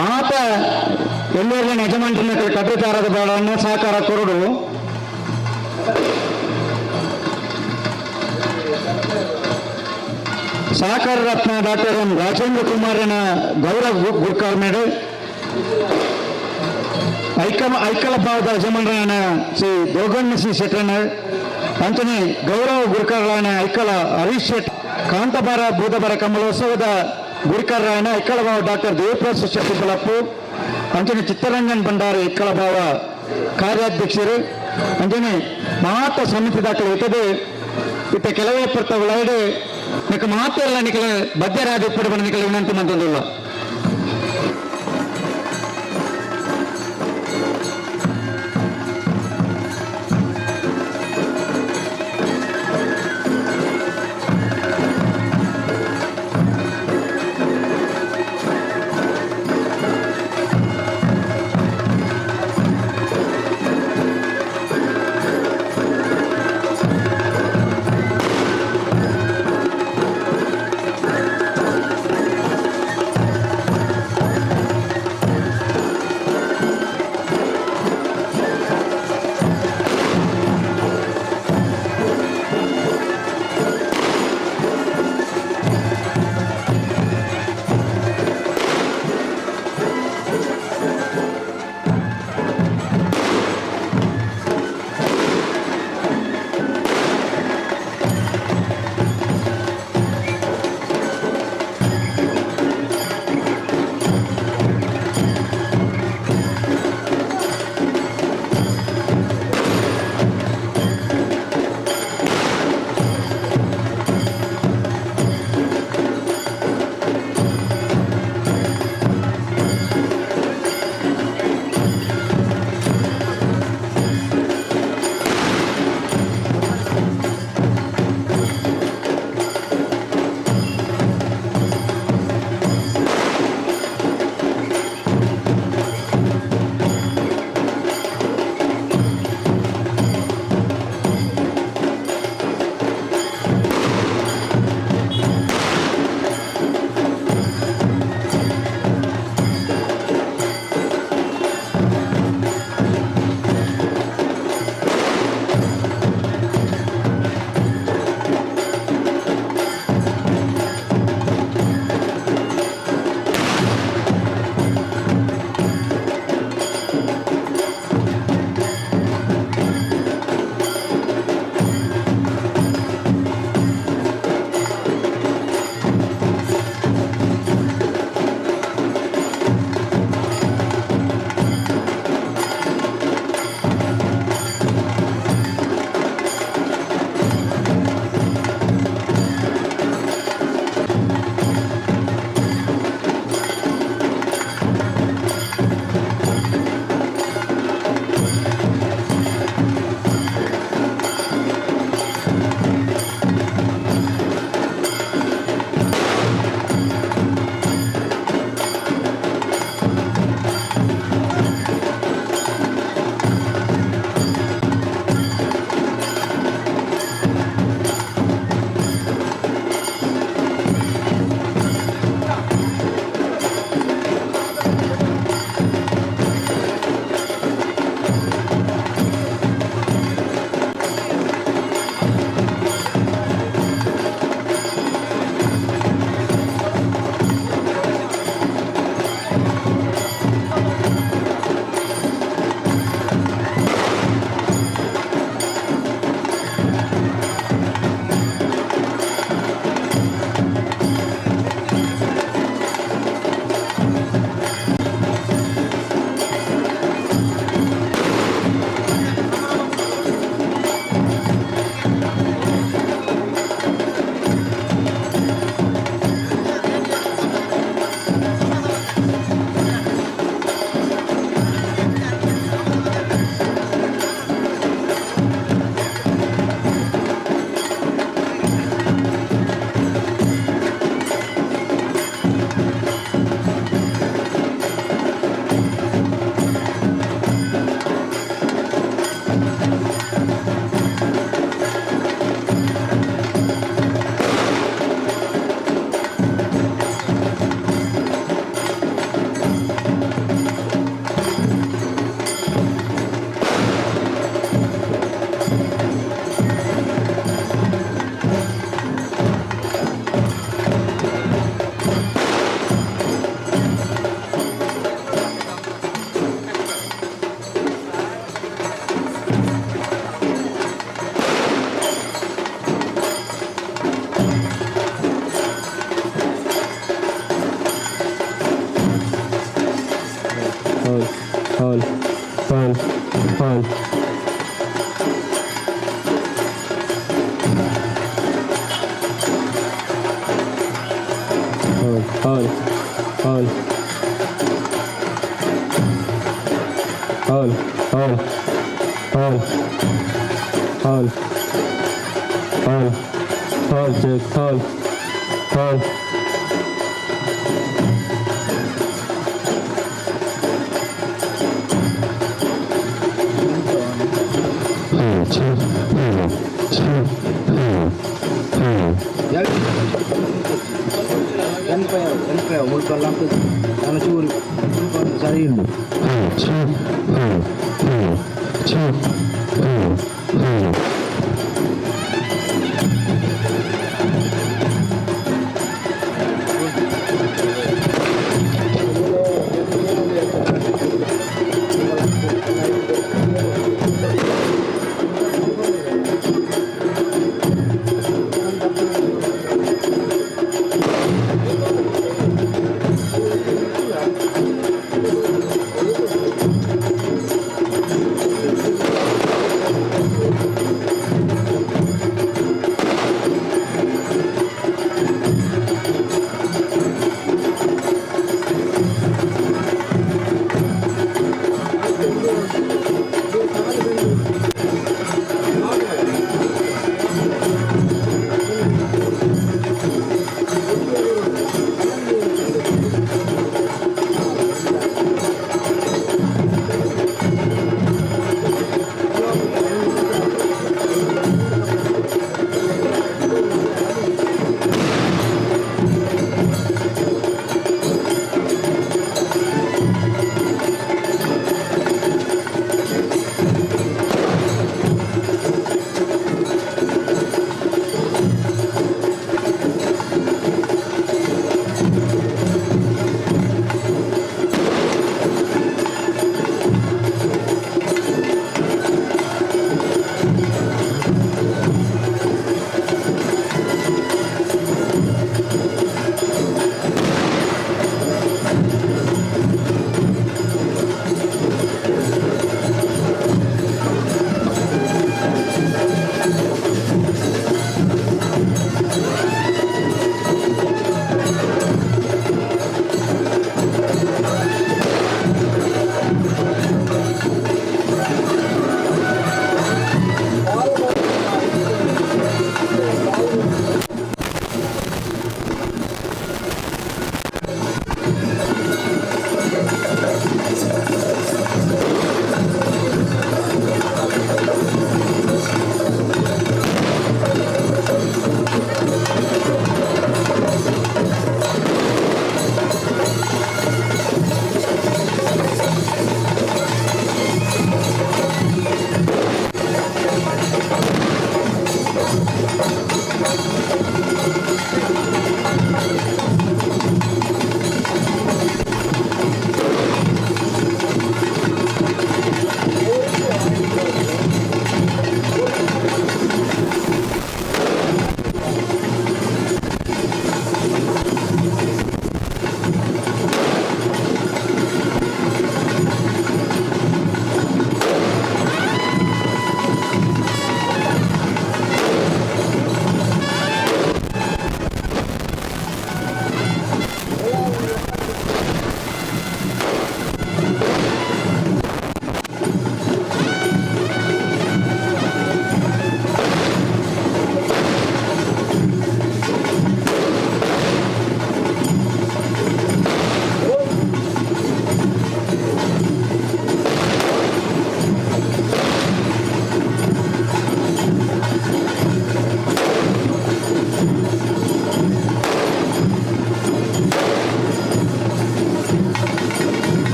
ಮಾತ ಎಲ್ಲೆರ್ನ ಯಜಮಾನ್ರನ್ನ ಕಡ್ರಿತಾರದ ಬೇಡನ್ನು ಸಹಕಾರ ಕೊರಡು. ಸಹಕಾರ ರತ್ನ ಡಾಕ್ಟರ್ ಎಂ ರಾಜೇಂದ್ರ ಕುಮಾರನ ಗೌರವ ಗುರ್ಕಾರ್ಮೇಡು, ಐಕಲ ಭಾವದ ಯಜಮಾನರಾನ ಶ್ರೀ ದೋಗಣ್ಣ ಶ್ರೀ ಶೆಟ್ಟಣ್ಣ ಅಂಚನೆ ಗೌರವ ಗುರುಕರ್ಲಾನ ಐಕಲ ಹರೀಶ್ ಶೆಟ್, ಕಾಂತಬಾರ ಬೂದಬರ ಕಮಲೋತ್ಸವದ ಗುರುಕರ್ರಾಯನ ಐಕಳ ಭಾವ ಡಾಕ್ಟರ್ ದೇವಪ್ರಸಾದ್ ಶೆಟ್ಟಿ ಬಲಪ್ಪು, ಅಂಚನೆ ಚಿತ್ತರಂಜನ್ ಭಂಡಾರಿ ಐಕಳ ಭಾವ ಕಾರ್ಯಾಧ್ಯಕ್ಷರು, ಅಂಚನೆ ಮಾತ ಸಮಿತಿ ದಾಖಲೆ ಇತ್ತದೆ. ಇತ್ತ ಕೆಲವೇ ಪರ್ತವುಗಳಾಯ್ಡು ನಿಕ ಮಾತೆಲ್ಲ ನಿಕಲ ಬದ್ಧರಾದ ಇಪ್ಪಡು ಬಂದ ನಿಕಲ ವಿನಂತಿ ಮಂತೊಂದುಲ್ಲ. All. All. All. All. All. All. All. All check. All. All. ಎನ್ಪಯ ಮುಲ್ಪ ನಾನು ಚೂರು ಸರಿ ಉಂಡು.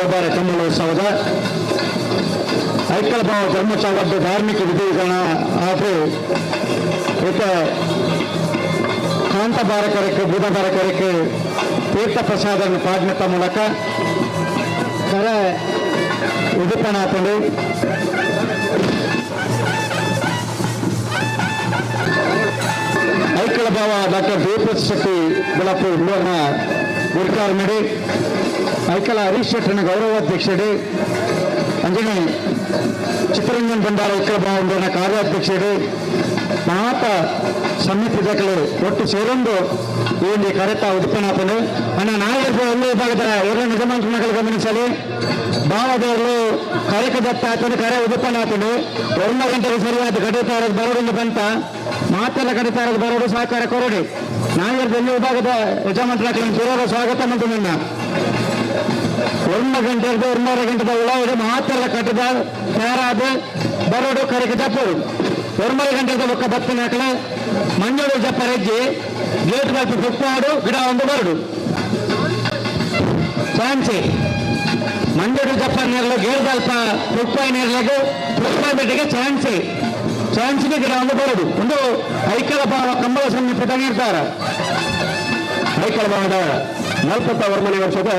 ಬುಧವಾರ ಕಮ್ಮಲೋತ್ಸವದ ಐಕ್ಕಳಭಾವ ಧರ್ಮಚಾವಡ್ಡ ಧಾರ್ಮಿಕ ವಿಧಿವಿಧಾನ ಹಾಗೂ ಏಕ ಕಾಂತಬಾರಕರಕ್ಕೆ ಬುಧಬಾರಕರಕ್ಕೆ ತೀರ್ಥ ಪ್ರಸಾದವನ್ನು ಪಾಡ್ನತ್ತ ಮೂಲಕ ಕರೆ ಉಡುಪಣ ಹಾಕೊಂಡು ಐಕ್ಕಳ ಭಾವ ಡಾಕ್ಟರ್ ದೀಪತ್ ಶೆಟ್ಟಿ ಬೆಳಪು ಇಂದೋರ್ನ ಗುರುಕಾರ ಮಿಡಿ ಐಕಳ ಹರೀಶ್ ಶೆಟ್ಟರನ ಗೌರವಾಧ್ಯಕ್ಷಡಿ ಅಂಜನಿ ಚಿತ್ತರಂಜನ್ ಭಂಡಾರ ಐಕಳ ಭಾವ ಇಂದೋರ್ನ ಕಾರ್ಯಾಧ್ಯಕ್ಷಡಿ ಮಾತ ಸಮಿತಿ ದಾಖಲೆ ಒಟ್ಟು ಸೇರೊಂದು ಈ ಒಂದು ಕರೆತ ಉಡುಪಣಾತನು ಅಣ್ಣ ನಾಯಕರು ಎಲ್ಲ ವಿಭಾಗದ ಎಲ್ಲ ನಿಜಮಾಂತ್ರಣಗಳು ಗಮನಿಸಲಿ ಭಾವದವರು ಕರೆಕ ದತ್ತ ಆತನು ಕರೆ ಉಡುಪಣಾತನು ಒಂದು ಗಂಟೆಗೆ ಸರಿಯಾದ ಕಡಿತಾರದ ಬರೋಡಿಂದ ಬಂತ ಮಾತೆಲ್ಲ ಕಡಿತಾರದ ಬರೋಡು ಸಹಕಾರ ಕೊರಡಿ ನಾಯಕರ ಎಲ್ಲ ವಿಭಾಗದ ಯಜಮಾನ್ರಗಳನ್ನು ಸೇರೋರ ಸ್ವಾಗತ ಮತ್ತು ನನ್ನ ಒಂದು ಗಂಟೆ ಒಂದೂವರೆ ಗಂಟೆದ ಒಳಗೆ ಮಾತೆಲ್ಲ ಕಟ್ಟಿದ ತಯಾರಾದ ಬರೋಡು ಕರೆಕ ಜಪ್ಪರು ಒಂಬತ್ತು ಗಂಟೆದ ಒಕ್ಕ ಬತ್ತಿನ ಹಾಕಲೆ ಮಂಜೂರು ಜಪ್ಪ ರೆಜ್ಜಿ ಗೇಟ್ ಬಲ್ಪು ತುಪ್ಪಾಡು ಗಿಡ ಒಂದು ಬರಡು ಚಾನ್ಸಿ ಮಂಜೂರು ಜಪ್ಪ ನೀರ್ಲು ಗೇಟ್ ಬಲ್ಪ ತುಪ್ಪ ನೀರ್ಲಗು ತುಪ್ಪ ಬೆಟ್ಟಿಗೆ ಚಾನ್ಸಿ ಚಾನ್ಸಿಗೆ ಗಿಡ ಒಂದು ಬರಡು ಒಂದು ಐಕಳ ಭಾವ ಕಂಬಳ ಸಮೀಪದ ನಿರ್ಧಾರ. ಐಕಳ ಭಾವದ 41ನೇ ವರ್ಷದ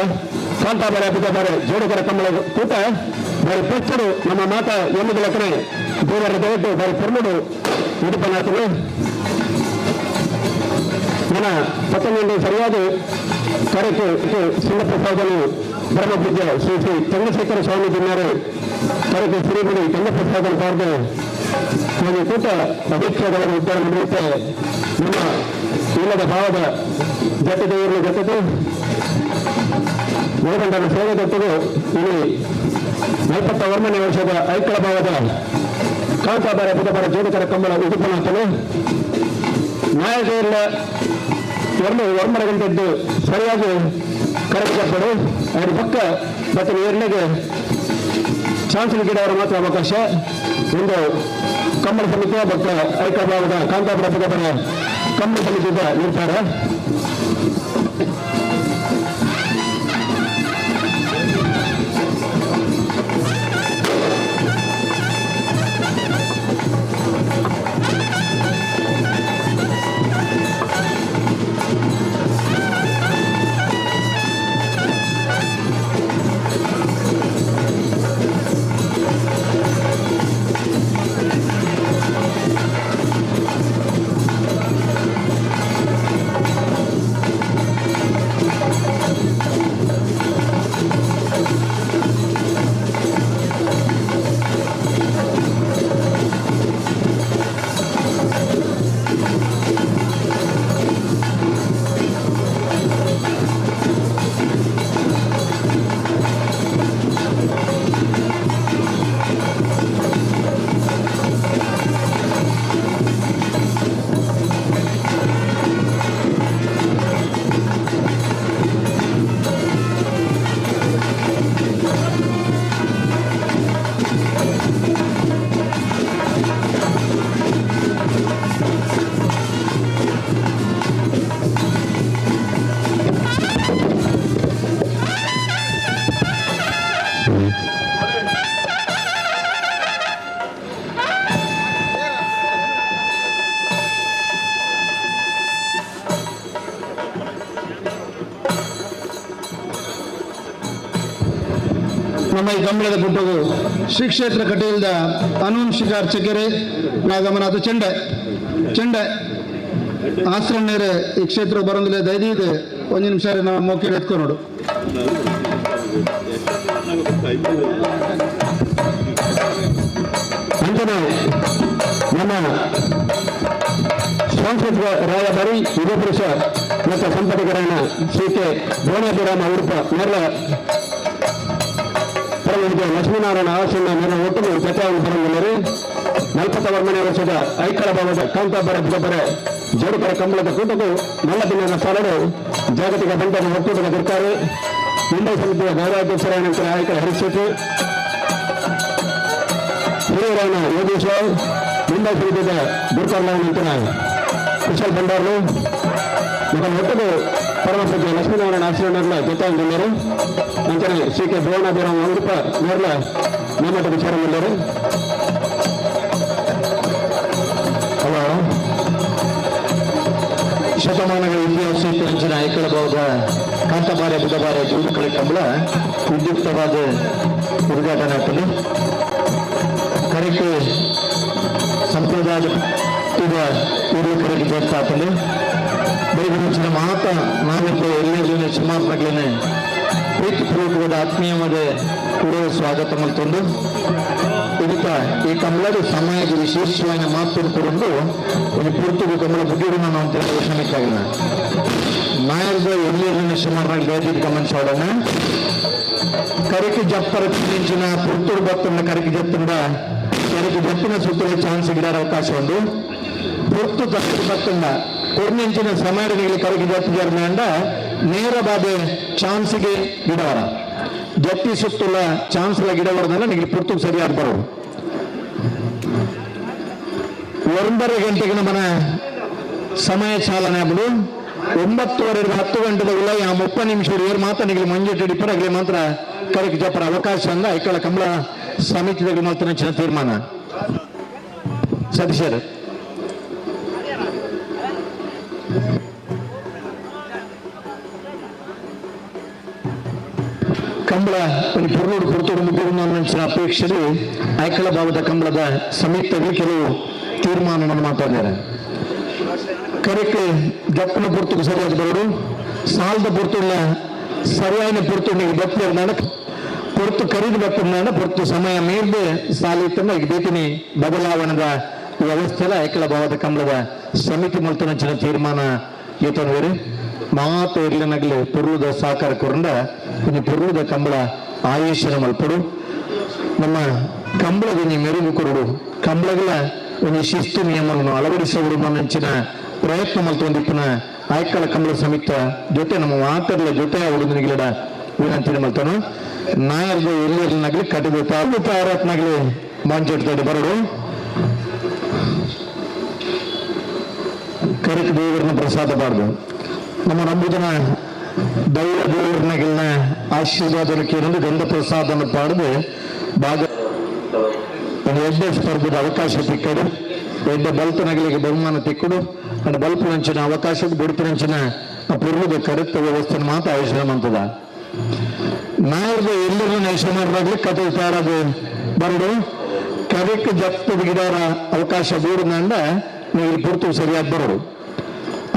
ಕಾಂತಾಬಾರೆ ಬುಧಬಾರೆ ಜೋಡುಗರ ಕಮ್ಮಳ ಕೂಟ ಬಾರಿ ಪೆಚ್ಚಡು ನಮ್ಮ ಮಾತ ಎನ್ನುವುದಕ್ಕನೆ ದೇವರ ದಯಟ್ಟು ಬಾರಿ ಪೊರ್ಲುಡು ಉಡುಪನಾಥನು ನನ್ನ ಪತ್ತೊಂದು ಸರಿಯಾದ ಕರೆக்கு ಸಿಂಗಪ್ರಸಾದನು ಪರಮಪೂಜ್ಯ ಶ್ರೀ ಶ್ರೀ ಚಂದ್ರಶೇಖರ ಸ್ವಾಮಿ ದಿನಾರು ಕರೆக்கு ಶ್ರೀಗುಡಿ ಚಂದ್ರಪ್ರಸಾದನ ಪಾರ್ದು ನಮ್ಮ ಕೂಟ ಅಧ್ಯಕ್ಷಗಳ ಉದ್ಧಾರ ನಡೆಯುತ್ತೆ. ನಮ್ಮ ಇಲ್ಲದ ಭಾವದ ಜೊತೆ ದೇವರ ಜೊತೆಗೆ ಒಳಗೊಂಡನ ಸೇವೆ ದೊಟ್ಟದು ಇಲ್ಲಿ 41ನೇ ವರ್ಷದ ಐಕಳ ಭಾವದ ಕಾಂತಾಬಾರ ಬುಧಬಾರ ಜೋಡುಕರ ಕಂಬಳ ಉಡುಪನಾಥನು ನಾಯಕರೆಲ್ಲ ಎರಡು ಒಂಬರ ಗಂಟೆದ್ದು ಸರಿಯಾಗಿ ಕರೆಕ್ಟ್ ಅವರ ಪಕ್ಕ ಮತ್ತು ಎರಡನೇಗೆ ಚಾನ್ಸಲ್ ಗಿಡವರ ಮಾತ್ರ ಅವಕಾಶ. ಒಂದು ಕಂಬಳ ಸಮಿತಿಯ ಭಕ್ತ ಐಕಳ ಭಾವದ ಕಾಂತಾಪುರ ಬುಧಬಾರ ಕಂಬಳ ಸಮಿತಿಯ ನಿರ್ಧಾರ. ನಮ್ಮ ಈ ಕಂಬಳದ ಗುಡ್ಡವು ಶ್ರೀ ಕ್ಷೇತ್ರ ಕಟೀಲ್ದ ಅನುವಂಶಿಕ ಅರ್ಚಕರೇ ನಾಗಮನಾಥ ಚೆಂಡೆ ಚೆಂಡೆ ಆಶ್ರಮನೇರೆ ಈ ಕ್ಷೇತ್ರ ಬರಂದಿಲ್ಲ ದಯದೀದೆ ಒಂದು ನಿಮಿಷ ನಮ್ಮ ಮೋಕೆ ಎತ್ಕೊ ನೋಡು. ಅಂಜನೆ ನಮ್ಮ ಸಾಂಸ್ಕೃತಿಕ ರಾಯಭಾರಿ ಯುವ ಪುರುಷ ಮತ್ತು ಸಂಪಾದಕರಾದ ಸಿ ಕೆ ದ್ರೋಣಾಭಿರಾಮ ಉಡುಪ ನೇರಳ ಪರಮಪೂಜ್ಯ ಲಕ್ಷ್ಮೀನಾರಾಯಣ ಆಸನ ನೇರ ಒಟ್ಟು ಜೊತೆಯಾಗಿ ಬರಂದಿಲ್ಲರು 41ನೇ ವರ್ಷದ ಐಕಳ ಭಾವದ ಕಾಂತಾಬರ ಬುಧಬರ ಜೋಡುಕರ ಕಂಬಳದ ಕೂಟವು ನಲ್ಲ ದಿನದ ಸಾಲಡು ಜಾಗತಿಕ ಬಂಟನ ಒಕ್ಕೂಟದ ಗುರುತಾರೆ ಮುಂಬೈ ಸಮಿತಿಯ ಗೌರವಾಧ್ಯಕ್ಷರಾದ ಐಕಳ ಹರೀಶ್ ಶೆಟ್ಟಿ ಹಿರಿಯರಾದ ಯೋಗೇಶ್ ರಾವ್ ಮುಂಬೈ ಸಮಿತಿಯ ಗುರುಕರ್ಲಾದ ಕುಶಲ್ ಭಂಡಾರ್ಲು ಮತ್ತು ಒಟ್ಟಿಗೆ ಪರಮಪೂಜ್ಯ ಲಕ್ಷ್ಮೀನಾರಾಯಣ ಆಶ್ರಮರ್ಲ ಜೊತೆ ಅಂಚನೆ ಶ್ರೀ ಕೆ ಭುವನಾಭಿರಾಮ ಮಂಗುಪ್ಪ ಮೇರ್ಲ ನೇಮಕ ವಿಚಾರ ಮಂಡರು. ಹಲೋ. ಶತಮಾನಗಳ ಇತಿಹಾಸ ಇತ್ತೀಚಿನ ಐಕಳಭಾವದ ಕಾಂತಬಾರೆ ಬುಧಬಾರೆ ಜೂಡುಕಳಿ ಕಂಬಳ ವಿದ್ಯುಕ್ತವಾದ ಉದ್ಘಾಟನೆ ಆಗ್ತದೆ. ಕರೆಕ್ಟ್ ಸಂಪ್ರದಾಯದ ಊರು ಕರೆಗೆ ಜೊತ್ತಾಗ್ತದೆ. ಬೆಳಗಿನ ಮಾತ ನಾವಿದ್ದು ಎಲ್ಲೆಲ್ಲಿನ ಸುಮಾರು ಪ್ರೀತಿಪೂರ್ವಕವಾದ ಆತ್ಮೀಯವಾದ ಕೂಡ ಸ್ವಾಗತ ಮಲ್ತೊಂದು ಇದಕ್ಕ ಈ ಕಂಬಳದ ಸಮಾಜ ವಿಶೇಷವಾದ ಮಾತನ್ನು ಕೊಡೊಂದು ಒಂದು ಪೂರ್ತಿಗೂ ಕಂಬಳ ಬುಡ್ಡಿಡು ನಾನು ಅಂತ ಹೇಳಿ ಶ್ರಮಿಕ್ಕಾಗಿಲ್ಲ. ನಾಯರ್ದ ಎಲ್ಲಿ ಸುಮಾರು ದಯವಿಟ್ಟು ಗಮನಿಸೋಣ. ಕರಿಕೆ ಜಪ್ಪರ ನಿಂಚಿನ ಪುರ್ತೂರು ಬತ್ತನ್ನ ಕರಿಕೆ ಜತ್ತಂದ ಕರಿಕೆ ಜಪ್ಪಿನ ಸುತ್ತಲ ಚಾನ್ಸ್ ಗಿಡರ ಅವಕಾಶ ಉಂಡು. ಪುರ್ತು ತಪ್ಪು ಬತ್ತಂದ ಕೊರ್ನಿಂಚಿನ ಸಮಯದಲ್ಲಿ ಕರಿಕೆ ಜತ್ತಿಜರ್ನ ನೇರವಾದ ಚಾನ್ಸ್ಗೆ ಗಿಡವರ ಜತ್ತಿ ಸುತ್ತಲ ಚಾನ್ಸ್ ಗಿಡವರದಲ್ಲ ನಿಮಗೆ ಪುರ್ತು ಸರಿಯಾದ ಬರೋದು. 9:30 ಗಂಟೆಗೆ ನಮ್ಮನ ಸಮಯ ಚಾಲನೆ ಆಗ್ಬಿಡು. 9:30 10 ಗಂಟೆದ ಉಲ್ಲ ಆ 30 ನಿಮಿಷ ಏರ್ ಮಾತ್ರ ನಿಮಗೆ ಮಂಜು ಡಿಪ್ಪರ ಅಗಲಿ ಮಾತ್ರ ಕರೆಕ್ ಜಪ್ಪರ ಅವಕಾಶ ಅಂದ ಐಕಳ ಕಂಬಳ ಸಮಿತಿದಾಗ ಮಾತ್ರ ತೀರ್ಮಾನ. ಸತೀಶರ್. ಕಂಬಳ ಒಂದು ಪುರ್ನೂರು ಪುರ್ತೂರು ಮುಗಿದ ಅಪೇಕ್ಷೆ ಐಕಳ ಭಾವದ ಕಂಬಳದ ಸಮಿತಿಯಲ್ಲಿ ಕೆಲವು ತೀರ್ಮಾನವನ್ನು ಮಾತಾಡಿದ್ದಾರೆ. ಕರೆಕ್ಟ್ ಜಪ್ಪನ ಪುರ್ತುకు ಸರಿಯಾದ ಬರೋಡು ಸಾಲದ ಪುರ್ತುಲ್ಲ ಸರಿಯಾದ ಪುರ್ತು ನೀವು ಬತ್ತಿರ್ನಾಡ ಪುರ್ತು ಕರೀದು ಬತ್ತಿರ್ನಾಡ ಪುರ್ತು ಸಮಯ ಮೀರ್ದು ಸಾಲಿತ್ತಂದ್ರೆ ಈಗ ಬೇತಿನಿ ಬದಲಾವಣೆದ ವ್ಯವಸ್ಥೆಲ ಐಕಳ ಭಾವದ ಕಂಬಳದ ಸಮಿತಿ ಮುಲ್ತನಂಚಿನ ತೀರ್ಮಾನ ಈತನವರು ಮಾತು ಇರ್ಲಿನಗಲಿ ಪುರ್ಲದ ಸಹಕಾರ ಕೊರಂಡ ಇನ್ನು ಪುರ್ಲದ ಕಂಬಳ ಆಯುಷ್ಯನ ಮಲ್ಪಡು. ನಮ್ಮ ಕಂಬಳದ ನೀ ಮೆರುಗು ಕೊರಡು ಕಂಬಳಗಳ ಒಂದು ಶಿಸ್ತು ನಿಯಮವನ್ನು ಅಳವಡಿಸುವ ನಂಚಿನ ಪ್ರಯತ್ನ ಮಲ್ತೊಂದಿಪ್ಪನ ಆಯ್ಕಳ ಕಂಬಳ ಸಮಿತ ಜೊತೆ ನಮ್ಮ ಮಾತರ್ಲ ಜೊತೆ ಹುಡುಗನಿಗಿಡ ವಿನಂತಿ ಮಲ್ತಾನು. ನಾಯರ್ದು ಎಲ್ಲಿರ್ಲಿನಾಗಲಿ ಕಟ್ಟಿದ ತಾವು ತಯಾರಾತ್ನಾಗಲಿ ಮಾಂಚೆಟ್ ಬರಡು. ಕರಕ ದೇವರನ್ನ ಪ್ರಸಾದ ಬಾರ್ದು. ನಮ್ಮ ನಂಬುದನ ದೈವ ದೇವರನ್ನಗಿಲ್ನ ಆಶೀರ್ವಾದಕ್ಕೆ ಏನಂದ್ರೆ ಗಂಧ ಪ್ರಸಾದನ್ನು ಪಾಡ್ದು ಭಾಗ ಒಂದು ಎಡ್ಡೆ ಸ್ಪರ್ಧದ ಅವಕಾಶ ತಿಕ್ಕಡು. ಎಡ್ಡೆ ಬಲ್ತನಗಲಿಗೆ ಬಹುಮಾನ ತಿಕ್ಕಡು. ಅಂಡ್ ಬಲ್ಪುನಂಚಿನ ಅವಕಾಶ ಬುಡುಪಿನಂಚಿನ ಪೂರ್ವದ ಕರೆಕ್ಟ್ ವ್ಯವಸ್ಥೆ ಮಾತ್ರ ಆಯೋಜನೆ ಮಾಡ್ತದ. ನಾಯರ್ದ ಎಲ್ಲರೂ ನೈಶ ಮಾಡಲಾಗ್ಲಿ ಕತೆ ತಯಾರಾದ ಬರಡು. ಕರೆಕ್ಟ್ ಜಪ್ತದ ಗಿಡರ ಅವಕಾಶ ಬೂಡಿನಂಡ ನೀವು ಪೂರ್ತಿ ಸರಿಯಾಗಿ ಬರಡು.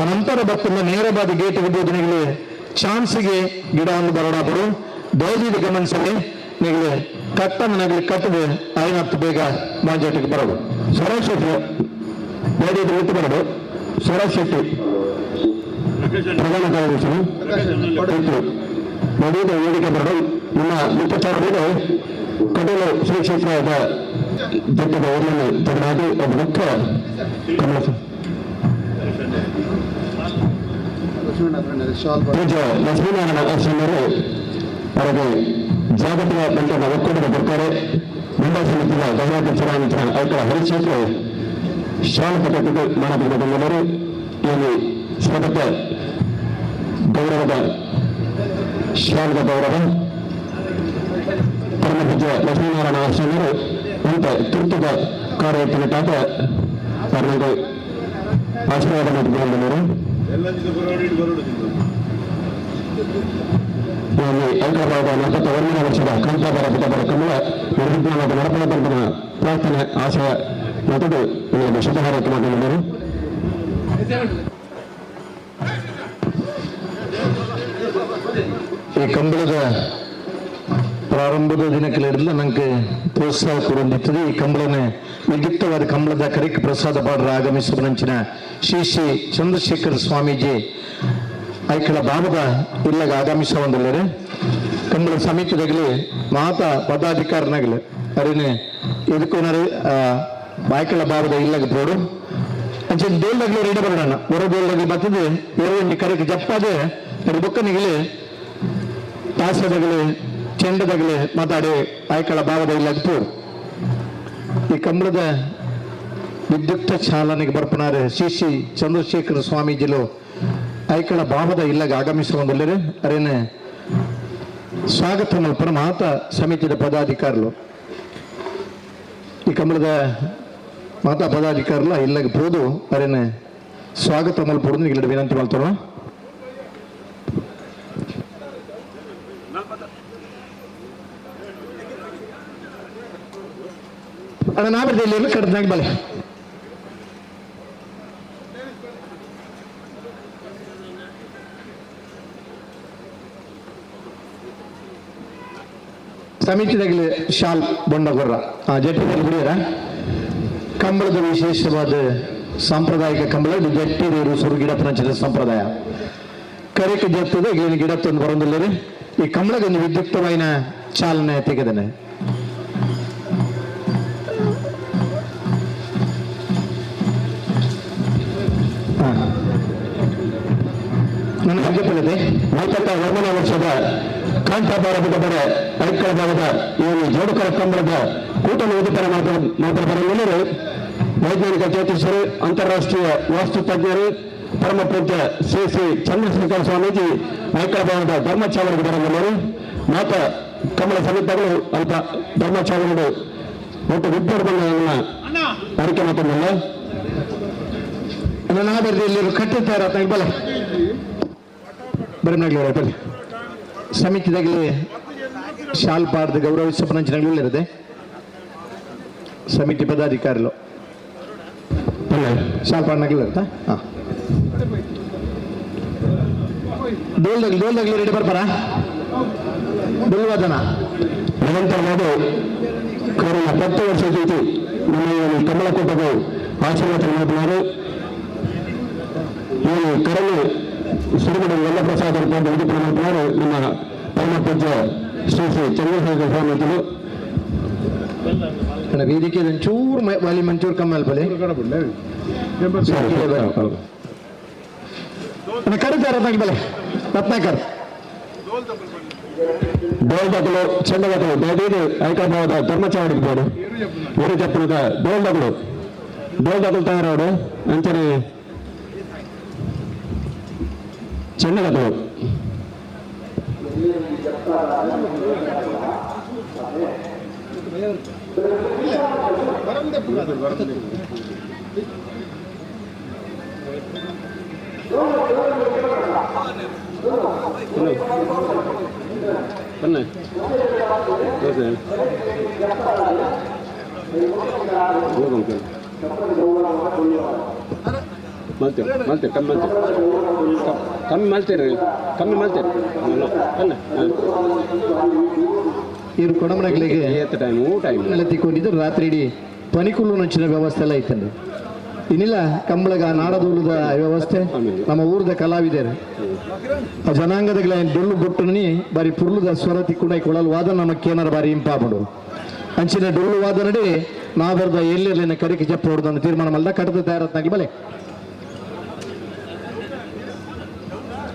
ಅನಂತರ ಬರ್ತದ ನೇರವಾದ ಗೇಟ್ ಬಿದ್ದು ನೀವು ಚಾನ್ಸ್ಗೆ ಗಿಡವನ್ನು ಬರಡಾದರು. ದಯವಿಟ್ಟು ಗಮನಿಸಲಿ, ನೀವು ಕಟ್ಟನ್ನು ನಗಲಿ ಕಟ್ಟದೆ ಐನತ್ತು ಬೇಗ ಮಾಂಜಾಟಕ್ಕೆ ಬರೋದು. ಸ್ವರಾಜ್ ಶೆಟ್ಟಿ ದಯವಿಟ್ಟು ಬಿಟ್ಟು ಬರೋದು. ಸ್ವರಾಜ್ ಶೆಟ್ಟಿ ಪ್ರಧಾನ ಕಾರ್ಯದರ್ಶಿ ನಡೆಯುವ ವೇದಿಕೆ ಬರೋದು. ನಮ್ಮ ಮುಖ್ಯಸ್ಥರು ಕಟೀಲು ಶ್ರೀ ಕ್ಷೇತ್ರದ ಜಟ್ಟದ ಊರಿನಲ್ಲಿ ತಗಲಾಗಿ ಒಬ್ಬ ಮುಖ್ಯ ಕಮಲ ಪೂಜ್ಯ ಲಕ್ಷ್ಮೀನಾರಾಯಣ ಆಶ್ರಮರು ಅವರಿಗೆ ಜಾಗತಿಕ ಬಂಟದ ಒಕ್ಕೂಟದ ಬರ್ತಾರೆ. ಮುಂಬೈ ಸಮಿತಿಯ ಗೌರವಾಧ್ಯಕ್ಷರಾದಂತಹ ಐಕಳ ಹರಿಶೇಖರ್ ಶಾಲ ಪದಕಕ್ಕೆ ಮಾನವ ಬಂದರು. ಇಲ್ಲಿ ಸ್ವಾಗತ ಗೌರವದ ಶಾಲದ ಗೌರವ ಪರಮಪೂಜ್ಯ ಲಕ್ಷ್ಮೀನಾರಾಯಣ ಆಶ್ರಮರು ಅಂತ ತುರ್ತದ ಕಾರ್ಯಕ್ಕೆ ಅವರಿಗೆ ಆಶೀರ್ವಾದ ಮಾಡಿಕೊಂಡು ಇಲ್ಲಿ ಐಕಳವಾದ 41ನೇ ವರ್ಷದ ಕಾಂತಾಬರ ಪುಟಬರ ಕಮಲ ನಿರ್ವಿಘ್ನವಾದ ನಡಪಡಬಂದನ ಪ್ರಾರ್ಥನೆ ಆಶಯ ಮತ್ತು ನಿಮಗೆ ಶುಭ ಹಾರೈಕೆ ಮಾಡಿದ್ದಾರೆ. ಈ ಕಂಬಳದ ಪ್ರಾರಂಭದ ದಿನಕ್ಕೆ ನನಗೆ ಪ್ರೋತ್ಸಾಹ ಕೊಡೊಂದಿತ್ತದೆ. ಈ ಕಂಬಳನೆ ವಿದ್ಯುಕ್ತವಾದ ಕಂಬಳದ ಕರಿಕ್ ಪ್ರಸಾದ ಪಾಡ್ರ ಆಗಮಿಸುವ ಶ್ರೀ ಶ್ರೀ ಚಂದ್ರಶೇಖರ ಸ್ವಾಮೀಜಿ ಐಕಳ ಭಾವದ ಇಲ್ಲಗ ಆಗಮಿಸುವಂದಲ್ಲರೆ ಕಂಬಳ ಸಮಿತಿದಾಗಲಿ ಮಾತಾ ಪದಾಧಿಕಾರನಾಗಲಿ ಅರಿನೆ ಇದಕ್ಕೋನರಿ ಬಾಯ್ಕಳ ಭಾವದ ಇಲ್ಲಗ ಪೋಡು. ಅಂಚೆ ದೇಲ್ದಾಗ್ಲಿ ರೆಡಿ ಬರೋಣ ಹೊರ ದೇಲ್ದಾಗ್ಲಿ ಬರ್ತದೆ ಎರಡು ಕರೆಗೆ ಜಪ್ಪಾದೆ ಬೊಕ್ಕನಿಗಲಿ ತಾಸದಾಗಲಿ ಚೆಂಡದಾಗಲಿ ಮಾತಾಡಿ ಆಯ್ಕಳ ಭಾವದ ಇಲ್ಲಗ ಪೋಡು. ಈ ಕಂಬಳದ ವಿದ್ಯುಕ್ತ ಚಾಲನೆಗೆ ಬರ್ಪನಾರೆ ಶ್ರೀ ಶ್ರೀ ಚಂದ್ರಶೇಖರ ಸ್ವಾಮೀಜಿಲು ಐಕಳ ಭಾವದ ಇಲ್ಲಗ ಆಗಮಿಸುವಂದುಲ್ಲೆರ್ ಅರೆನ ಸ್ವಾಗತ ಮಲ್ಪುನ ಮಾತ ಸಮಿತಿದ ಪದಾಧಿಕಾರಿಲು ಈ ಕಂಬಳದ ಮಾತಾ ಪದಾಧಿಕಾರುಲ ಇಲ್ಲಗ ಪೋದು ಅರೆನ ಸ್ವಾಗತ ಮಲ್ಪೊಡು ನಿಗಲೆಡ್ ವಿನಂತಿ ಮಲ್ತೊಣ. ಅಣ್ಣ ನಾ ಬರ್ದೆ ಇಲ್ಲಿ ಕಡ್ದಾಗ ಬಲೆ. ಸಮಿತಿದಾಗಲಿ ಶಾಲ್ ಬೊಂಡಗೊರ್ರ ಆ ಜಟ್ಟಿದಲ್ಲಿ ಬಿಡಿಯರ ಕಂಬಳದ ವಿಶೇಷವಾದ ಸಾಂಪ್ರದಾಯಿಕ ಕಂಬಳ ಇದು ಜಟ್ಟಿದೇರು ಸುರು ಗಿಡ ಪಂಚದ ಸಂಪ್ರದಾಯ ಕರೆಕ್ ಜತ್ತದ ಇಲ್ಲಿನ ಗಿಡ ತಂದು ಬರೋದಿಲ್ಲ. ಈ ಕಂಬಳಗೆ ಒಂದು ವಿದ್ಯುಕ್ತವಾಯಿನ ಚಾಲನೆ ತೆಗೆದನೆ. ನನ್ನ ಬಗ್ಗೆ 41ನೇ ವರ್ಷದ ಕಾಂತಾಬಾರ ಬುಧಬರ ಐಕ್ಕಳ ಭಾಗದ ಈ ಜೋಡುಕರ ಕಂಬಳದ ಕೂಟನ್ನು ಉದಿಪನ ಮಾತ್ರ ಬರಲಿಲ್ಲರು ವೈಜ್ಞಾನಿಕ ಜ್ಯೋತಿಷರು, ಅಂತಾರಾಷ್ಟ್ರೀಯ ವಾಸ್ತು ತಜ್ಞರು, ಪರಮ ಪೂಜ್ಯ ಶ್ರೀ ಶ್ರೀ ಚಂದ್ರಶೇಖರ ಸ್ವಾಮೀಜಿ ಐಕ್ಕಳ ಭಾಗದ ಧರ್ಮಚಾವಣಿಗೆ ಬರಲಿಲ್ಲರು. ಮಾತ ಕಮಲ ಸಮಿತಿಗಳು ಅಲ್ಪ ಧರ್ಮಚಾವಣಿಗಳು ಮತ್ತು ವಿದ್ಯಾರ್ಥಿಗಳನ್ನ ಅರಿಕೆ ಮಾತನ್ನಲ್ಲ. ನಾ ಬರ್ದೆ ಇಲ್ಲಿ ಕಟ್ಟಿರ್ತಾರೆ ಬಲೆ ಬರಮ್ನಾಗ್ಲಿ ಬಲೆ ಸಮಿತಿದಾಗಲಿ ಶಾಲ್ ಪಾಡ್ದು ಗೌರವಿಸ ಇರುತ್ತೆ ಸಮಿತಿ ಪದಾಧಿಕಾರಿಲು ಶಾಲ್ ಪಾಡ್ನಾಗ್ಲಿ ಇರುತ್ತಾ. ಹಾಂ, ಡೋಲ್ದಾಗ್ಲಿ ಡೋಲ್ದಾಗ್ಲಿ ರೆಡಿ ಬರ್ಪಾರ ಡೋಲ್ವಾದನ. ನಿರಂತರವಾದ ಕರೋನಾ 10 ವರ್ಷ ಜೊತೆ ನಮ್ಮ ಈ ಕಮಲಕೂಟದ ಆಶೀರ್ವಾದ ಮಾಡಿದ್ದಾರೆ. ಈ ಕರಲು ಸುರುಗಡೆ ವಲ್ಲಪ್ರಸಾದ್ ಅಂತ ಉಡುಪಿ ಮಾಡಿದ್ದಾರೆ ನಮ್ಮ ಪರಮ ಪೂಜ್ಯ ಶ್ರೀ ಶ್ರೀ ಚಂದ್ರಶೇಖರ ಸ್ವಾಮೀಜಿಗಳು. ಅಣ್ಣ ವೇದಿಕೆ ಒಂಚೂರು ವಾಲಿ ಮಂಚೂರು ಕಮ್ಮಿ ಅಲ್ಪಲೆ ಅಣ್ಣ ಕರೀತಾರೆ ರತ್ನಾಕರ್ ಬಲೆ ರತ್ನಾಕರ್. ಡೋಲ್ದಗಳು ಚೆಂಡಗಗಳು ದಯದೀದು ಐಕಭಾವದ ಧರ್ಮಚಾವಡಿಗೆ ಬೋಡು ಇರು ಚಪ್ಪನದ ಡೋಲ್ದಗಳು ಡೋಲ್ದಗಳು ತಯಾರಾಡು ಅಂಚನೆ ಚೆಂಡಗಗಳು. ಬನ್ನಿ ದೋಸೆ ಮಲ್ತೇವೆ ಮಲ್ತೇವೆ ಕಮ್ಮಿ ಮಲ್ತೇವೆ ಕಮ್ಮಿ ಮಲ್ತೇರಿ ಕಮ್ಮಿ ಮಲ್ತೇರಿ ಬನ್ನಿ. ಇವರು ಕೊಡಮನಗಳಿಗೆ ಏತ್ ಟೈಮ್ ಟೈಮ್ ಎಲ್ಲ ತಿಕ್ಕೊಂಡಿದ್ದು ರಾತ್ರಿ ಇಡೀ ಪನಿಕುಲ್ಲು ನಂಚಿನ ವ್ಯವಸ್ಥೆ ಎಲ್ಲ ಇತ್ತಂడి. ಇನ್ನಿಲ್ಲ ಕಂಬಳಗ ನಾಡದೂಲದ ವ್ಯವಸ್ಥೆ ನಮ್ಮ ಊರದ ಕಲಾವಿದರು ಆ ಜನಾಂಗದ ಡೊಳ್ಳು ಬೊಟ್ಟುನಿ ಬಾರಿ ಪುರ್ಲುದ ಸ್ವರ ತಿಕ್ಕುಂಡ ಕೊಳಲು ವಾದ ನಮ್ಮ ಕೇನರ ಬಾರಿ ಇಂಪಾಪಡು ಅಂಚಿನ ಡೊಳ್ಳು ವಾದನಡಿ ನಾ ಬರ್ದ ಎಲ್ಲೆಲ್ಲಿನ ಕರಿಕೆ ಜಪ್ಪ ಹೊಡೆದನ್ನು ತೀರ್ಮಾನ ಮಲ್ದ ಕಟ್ಟದ ತಯಾರತ್ನಾಗಿ ಬಲೆ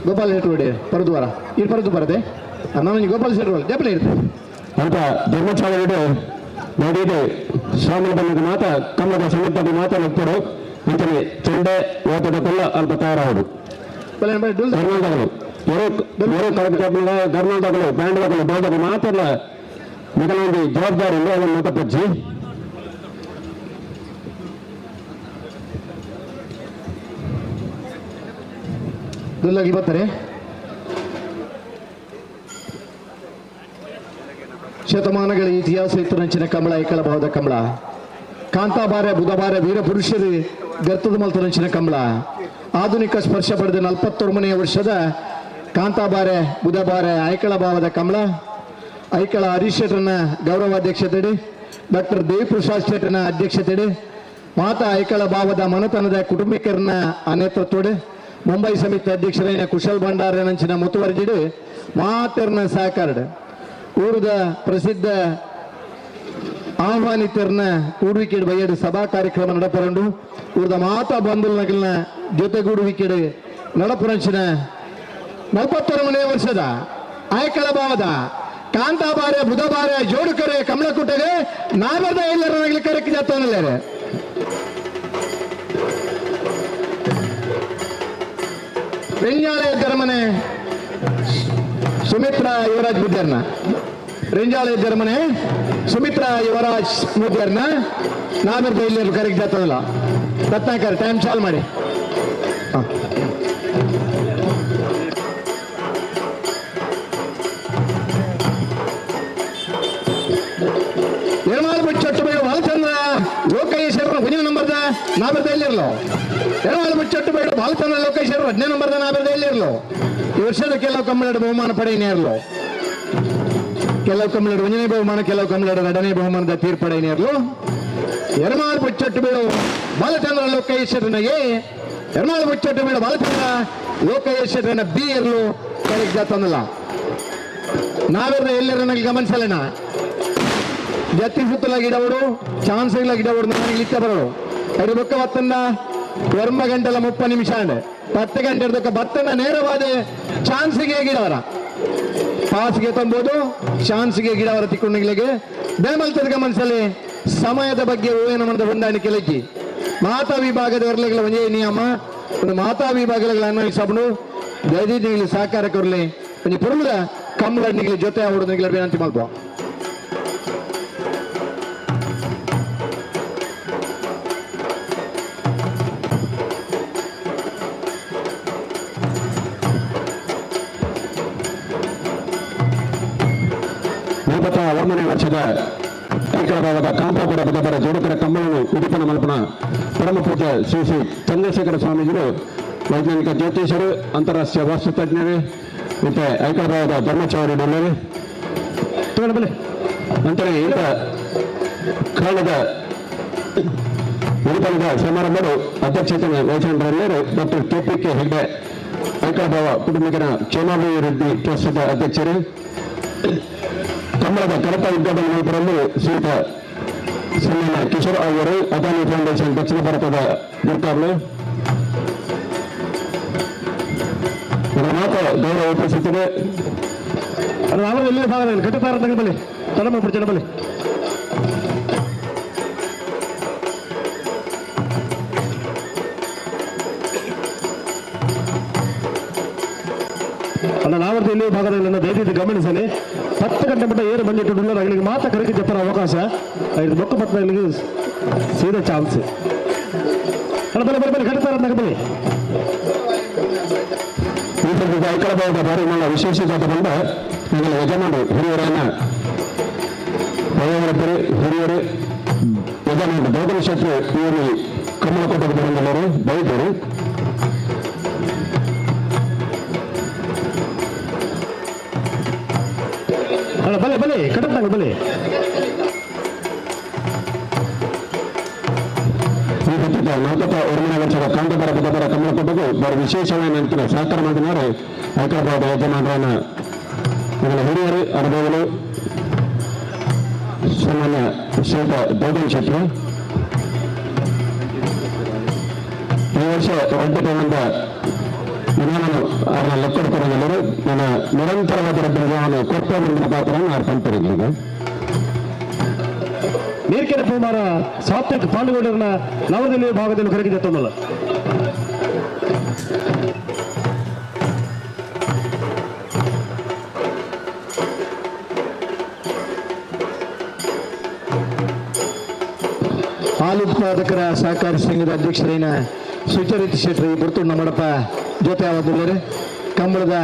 ಗೋಪಾಲ್ ಶೆಟ್ಟಿ ಹೊಡಿ ಪರದ್ವಾರ ಇಲ್ಲಿ ಪರದು ಬರದೆ ನಾನು ಗೋಪಾಲ್ ಶೆಟ್ಟಿ ಹೊಡೆ ಜಪ್ಪಲೆ ಇರ್ತೇನೆ. ಅಂತ ಧರ್ಮಚಾವಡಿಡು ನಡೀದು ಸ್ವಾಮಿ ಬಂದ ಮಾತ ಕಮ್ಮದ ಸಮಿತಿ ಮಾತನಾಡ್ತಾರೆ ಅಂಚನೆ ಚೆಂಡೆ ಓಟದ ಕೊಲ್ಲ ಅಲ್ಪ ತಯಾರಾವುದು. ಬಲೆ ಬಲೆ ಡೊಳ್ಳು ಧರ್ಮದಗಳು ಎರು ಕಳಕ ಧರ್ಮದಗಳು ಬ್ಯಾಂಡ್ಗಳು ಡೋಲ್ದಗಳು ಮಾತೆಲ್ಲ ಮೊದಲೊಂದು ಜವಾಬ್ದಾರಿ ಇದೆ ಅದನ್ನು ಮತಪಚ್ಚಿ. ಡೊಲ್ಲಾಗಿ ಬರ್ತಾರೆ. ಶತಮಾನಗಳ ಇತಿಹಾಸ ಇತ್ತು ನಂಚಿನ ಕಮಲ ಐಕಳ ಭಾವದ ಕಮಲ ಕಾಂತಾಬಾರೆ ಬುಧಬಾರೆ ವೀರಪುರುಷರು ಗರ್ತದ ಮಲ್ತನಂಚಿನ ಕಮಲ ಆಧುನಿಕ ಸ್ಪರ್ಶ ಪಡೆದ 41ನೇ ವರ್ಷದ ಕಾಂತಾಬಾರೆ ಬುಧಬಾರೆ ಐಕಳ ಭಾವದ ಕಮಲ ಐಕಳ ಹರೀಶ್ ಶೆಟ್ಟರ್ನ ಗೌರವಾಧ್ಯಕ್ಷತೆಡಿ ಡಾಕ್ಟರ್ ದೇವಿಪ್ರಸಾದ್ ಶೆಟ್ಟರ್ನ ಅಧ್ಯಕ್ಷತೆಡಿ ಮಾತಾ ಐಕಳ ಭಾವದ ಮನತನದ ಕುಟುಂಬಿಕರನ್ನ ನೇತೃತ್ವಡು ಮುಂಬೈ ಸಮಿತಿ ಅಧ್ಯಕ್ಷರಾದ ಕುಶಲ್ ಭಂಡಾರನಂಚಿನ ಮುತುವರ್ಜಿಡು ಮಾತೆರ್ನ ಸಹಕಾರಡು ಊರದ ಪ್ರಸಿದ್ಧ ಆಹ್ವಾನಿತರನ್ನ ಕೂಡುವಿಕೆಡು ಬಯ್ಯಡು ಸಭಾ ಕಾರ್ಯಕ್ರಮ ನಡಪರಂಡು ಊರದ ಮಾತಾ ಬಂಧುಲನಗಲ್ನ ಜೊತೆಗೂಡುವಿಕೆಡು ನಡಪುರಂಚಿನ 41ನೇ ವರ್ಷದ ಆಯ್ಕಳ ಭಾವದ ಕಾಂತಾಬಾರೆ ಬುಧಬಾರೆ ಜೋಡುಕರೆ ಕಮಲಕುಟಗೆ ನಾಬರ್ದ ಎಲ್ಲರ ಕರೆಕ್ ಜಾತವನಲ್ಲೇರೆ. ರೆಂಜಾಳೆ ಧರ್ಮನೆ ಸುಮಿತ್ರಾ ಯುವರಾಜ್ ಮುದ್ಯರ್ನ ರೆಂಜಾಳೆ ಧರ್ಮನೆ ಸುಮಿತ್ರಾ ಯುವರಾಜ್ ಮುದ್ಯರ್ನ ನಾವಿರ್ದ ಇಲ್ಲಿ ಕರೆಕ್ಟ್ ಜಾತದಲ್ಲ ರತ್ನಾಕರ್ ಟೈಮ್ ಚಾಲು ಮಾಡಿ. ಎರ್ಮಾಲ್ ಮುಚ್ಚೊಟ್ಟು ಬೇಡ ಬಾಲಚಂದ್ರ ಲೋಕೇಶ್ವರ ಒಂದನೇ ನಂಬರ್ದ ನಾವಿರ್ದ ಇಲ್ಲಿರಲು. ಎರ್ಮಾಲ್ ಮುಚ್ಚೊಟ್ಟು ಬೇಡ ಬಾಲಚಂದ್ರ ಲೋಕೇಶ್ವರ 10ನೇ ನಂಬರ್ದ ನಾವಿರ್ದ ಇಲ್ಲಿರಲು. ಈ ವರ್ಷದ ಕೆಲವು ಕಮ್ಮಳದ ಬಹುಮಾನ ಪಡೆಯನೇರ್ಲು. ಕೆಲವು ಕಮ್ಮಳದ ಒಂದನೇ ಬಹುಮಾನ, ಕೆಲವು ಕಮ್ಮಳದ ಎರಡನೇ ಬಹುಮಾನದ ತೀರ್ಪಡೆಯನೇರ್ಲು. ಎರ್ಮಾಲ್ ಮುಚ್ಚೊಟ್ಟು ಬೀಳು ಬಾಲಚಂದ್ರ ಲೋಕೇಶ್ವರನ ಎ, ಎರ್ಮಾಲ್ ಮುಚ್ಚೊಟ್ಟು ಬೀಳು ಬಾಲಚಂದ್ರ ಲೋಕೇಶ್ವರನ ಬಿ ಇರಲು ಕರೆಕ್ಟ್ ಜಾತಂದಲ್ಲ. ನಾವಿರ್ದ ಎಲ್ಲರ ಗಮನಿಸಲೇನ ಜತ್ತಿ ಸುತ್ತಲ ಗಿಡವಡು ಚಾನ್ಸ್ ಇಲ್ಲ ಗಿಡವಡು ನನಗೆ ಇತ್ತ ಬರೋಡು. ಐದು ಬೊಕ್ಕ ಬತ್ತಂದ 9 ಗಂಟೆಲ 30 ನಿಮಿಷ ಅಂಡೆ 10 ಗಂಟೆ ಇರ್ದಕ್ಕ ಬತ್ತನ ನೇರವಾದ ಚಾನ್ಸ್ಗೆ ಗಿಡವರ ಪಾಸ್ಗೆ ತಂಬೋದು ಚಾನ್ಸ್ಗೆ ಗಿಡವರ ತಿಕ್ಕೊಂಡಿಗೆ ಬೇಮಲ್ತದ ಗಮನಿಸಲಿ. ಸಮಯದ ಬಗ್ಗೆ ಊಹೆನ ಮಾಡಿದ ಹೊಂದಾಣಿಕೆ ಲಕ್ಕಿ ಮಾತಾ ವಿಭಾಗದ ಎರ್ಲೆಗಳ ಒಂದೇ ನಿಯಮ. ಒಂದು ಮಾತಾ ವಿಭಾಗಗಳ ಅನ್ವಯಿಸಬನು ದಯದೀದಿಗಳು ಸಹಕಾರ ಕೊರಲಿ ಒಂಜಿ ಪುರುಮದ ಕಮ್ಮಲಡ್ನಿಗಳ ಜೊತೆ ಅವಡು ವಿನಂತಿ ಮಲ್ಪ. ನಲವತ್ತ ಒಂದನೇ ವರ್ಷದ ಐಕಳಭಾಗದ ಕಾಂತಾಪುರ ಬದಬರ ಜೋಡಕರ ಕಮ್ಮಳನ್ನು ಉಡುಪನ ಮಲ್ಪನ ಪರಮ ಪೂಜ್ಯ ಶ್ರೀ ಶ್ರೀ ಚಂದ್ರಶೇಖರ ಸ್ವಾಮೀಜಿಗಳು, ವೈಜ್ಞಾನಿಕ ಜ್ಯೋತಿಷರು, ಅಂತಾರಾಷ್ಟ್ರೀಯ ವಾಸ್ತು ತಜ್ಞರು ಮತ್ತೆ ಐಕಳಭಾಗದ ಧರ್ಮಚಾರಿ ನಂತರ ಇಂಥ ಕಾಲದ ಉಡುಪನದ ಸಮಾರಂಭವು ಅಧ್ಯಕ್ಷತೆ ವಹಿಸಿಕೊಂಡರು ಡಾಕ್ಟರ್ ಕೆಪಿಕೆ ಹೆಗ್ಡೆ, ಐಕಳಭಾವ ಕುಟುಂಬಿಕರ ಕ್ಷೇಮಾಭಿವೃದ್ಧಿ ಟ್ರಸ್ಟ್ದ ಅಧ್ಯಕ್ಷರು. ಕಮ್ಮಳದ ಕಡತ ಉದ್ಘಾಟನೆ ಮಲ್ಪರಲ್ಲಿ ಶ್ರೀಯುತ ಸನ್ಮಾನ್ಯ ಕಿಶೋರ್ ಅವರು, ಅದಾನಿ ಫೌಂಡೇಶನ್ ದಕ್ಷಿಣ ಭಾರತದ ಗುರ್ತಾರ್ಲು. ಇವರ ಮಾತು ಗೌರವ ಉಪಸ್ಥಿತರು. ಅವರು ಎಲ್ಲಿ ಭಾಗ ಘಟತಾರ ಬಲ್ಲಿ ತಡಮ ಬಿಡ್ತಾರೆ ಬಲ್ಲಿ. ಅಲ್ಲ ನಾವರ್ದು ಇಲ್ಲಿ ಭಾಗದಲ್ಲಿ ದಯವಿಟ್ಟು ಗಮನಿಸಲಿ. 10 ಗಂಟೆ ಮಟ್ಟ ಏರು ಬಂದಿಟ್ಟು ಅಗಳಿಗೆ ಮಾತ್ರ ಕರೆಗೆ ಜಪ್ಪರ ಅವಕಾಶ. ಐದು ಬೊಕ್ಕ ಪತ್ತಗಳಿಗೆ ಸೀದಾ ಚಾನ್ಸ್. ಅಲ್ಲ ಬಲೆ ಬಲೆ ಬಲೆ ಘಟತಾರ ಬಲ್ಲಿ. ಈ ಸಂದರ್ಭದ ಐಕಳಭಾಗದ ಬಾರಿ ಮಲ್ಲ ವಿಶೇಷ ಜಾತ ಬಂದ ಎಂಗಳ ಯಜಮಾನರು ಹಿರಿಯರನ್ನ ವಯೋವೃದ್ಧರು ಹಿರಿಯರು ಯಜಮಾನರು ಗೌತಮ ಶೆಟ್ಟರು ಇವರು ಕಮ್ಮಲಕೋಟೆಗೆ ಬಂದವರು ಬೈದರು. ಅಲ್ಲ ಬಲೆ ಬಲೆ ಕಟ್ಟಂಗ ಬಲೆ. ಈ ಪತ್ರಿಕೆ ನಲವತ್ತ ಒಂದನೇ ವರ್ಷದ ಕಾಂತಪರ ಬದಬರ ಕಮ್ಮಲಕೋಟೆಗೂ ಬರ ವಿಶೇಷವಾಗಿ ನಂತರ ಸಹಕಾರ ಮಾಡಿದವರು ಐಕಳಭಾಗದ ಯಜಮಾನರನ್ನ ಎಂಗಳ ಹಿರಿಯರು ಅನುಭವಗಳು ಸನ್ಮಾನ್ಯ ಶ್ರೀಯುತ ಗೌತಮ್ ಶೆಟ್ಟರು. ಈ ವರ್ಷ ರಡ್ಡು ವಿಮಾನ ಅವರ ಲೆಕ್ಕ ನನ್ನ ನಿರಂತರವಾದ ರಡ್ಡು ಕೊಟ್ಟ ಪಾತ್ರವನ್ನು ಅವ್ರು ಪಂಪರಿದ್ದೀವಿ. ನೀರ್ಕೆರೆ ಪೂಮಾರ ಸಾತ್ವಿಕ್ ಪಾಂಡುಗೌಡರನ್ನ ನವದೆಹಲಿ ಭಾಗದಲ್ಲಿ ಕರೆಗಿದೆ ತೊಂದಲ್ಲ. ಹಾಲು ಉತ್ಪಾದಕರ ಸಹಕಾರಿ ಸಂಘದ ಅಧ್ಯಕ್ಷರೇನ ಸುಚರಿತ್ ಶೆಟ್ಟಿ ಪುರ್ತುಣ್ಣ ಮಾಡಪ್ಪ ಜೊತೆ ಆವದಿಲ್ಲರೆ. ಕಂಬಳದ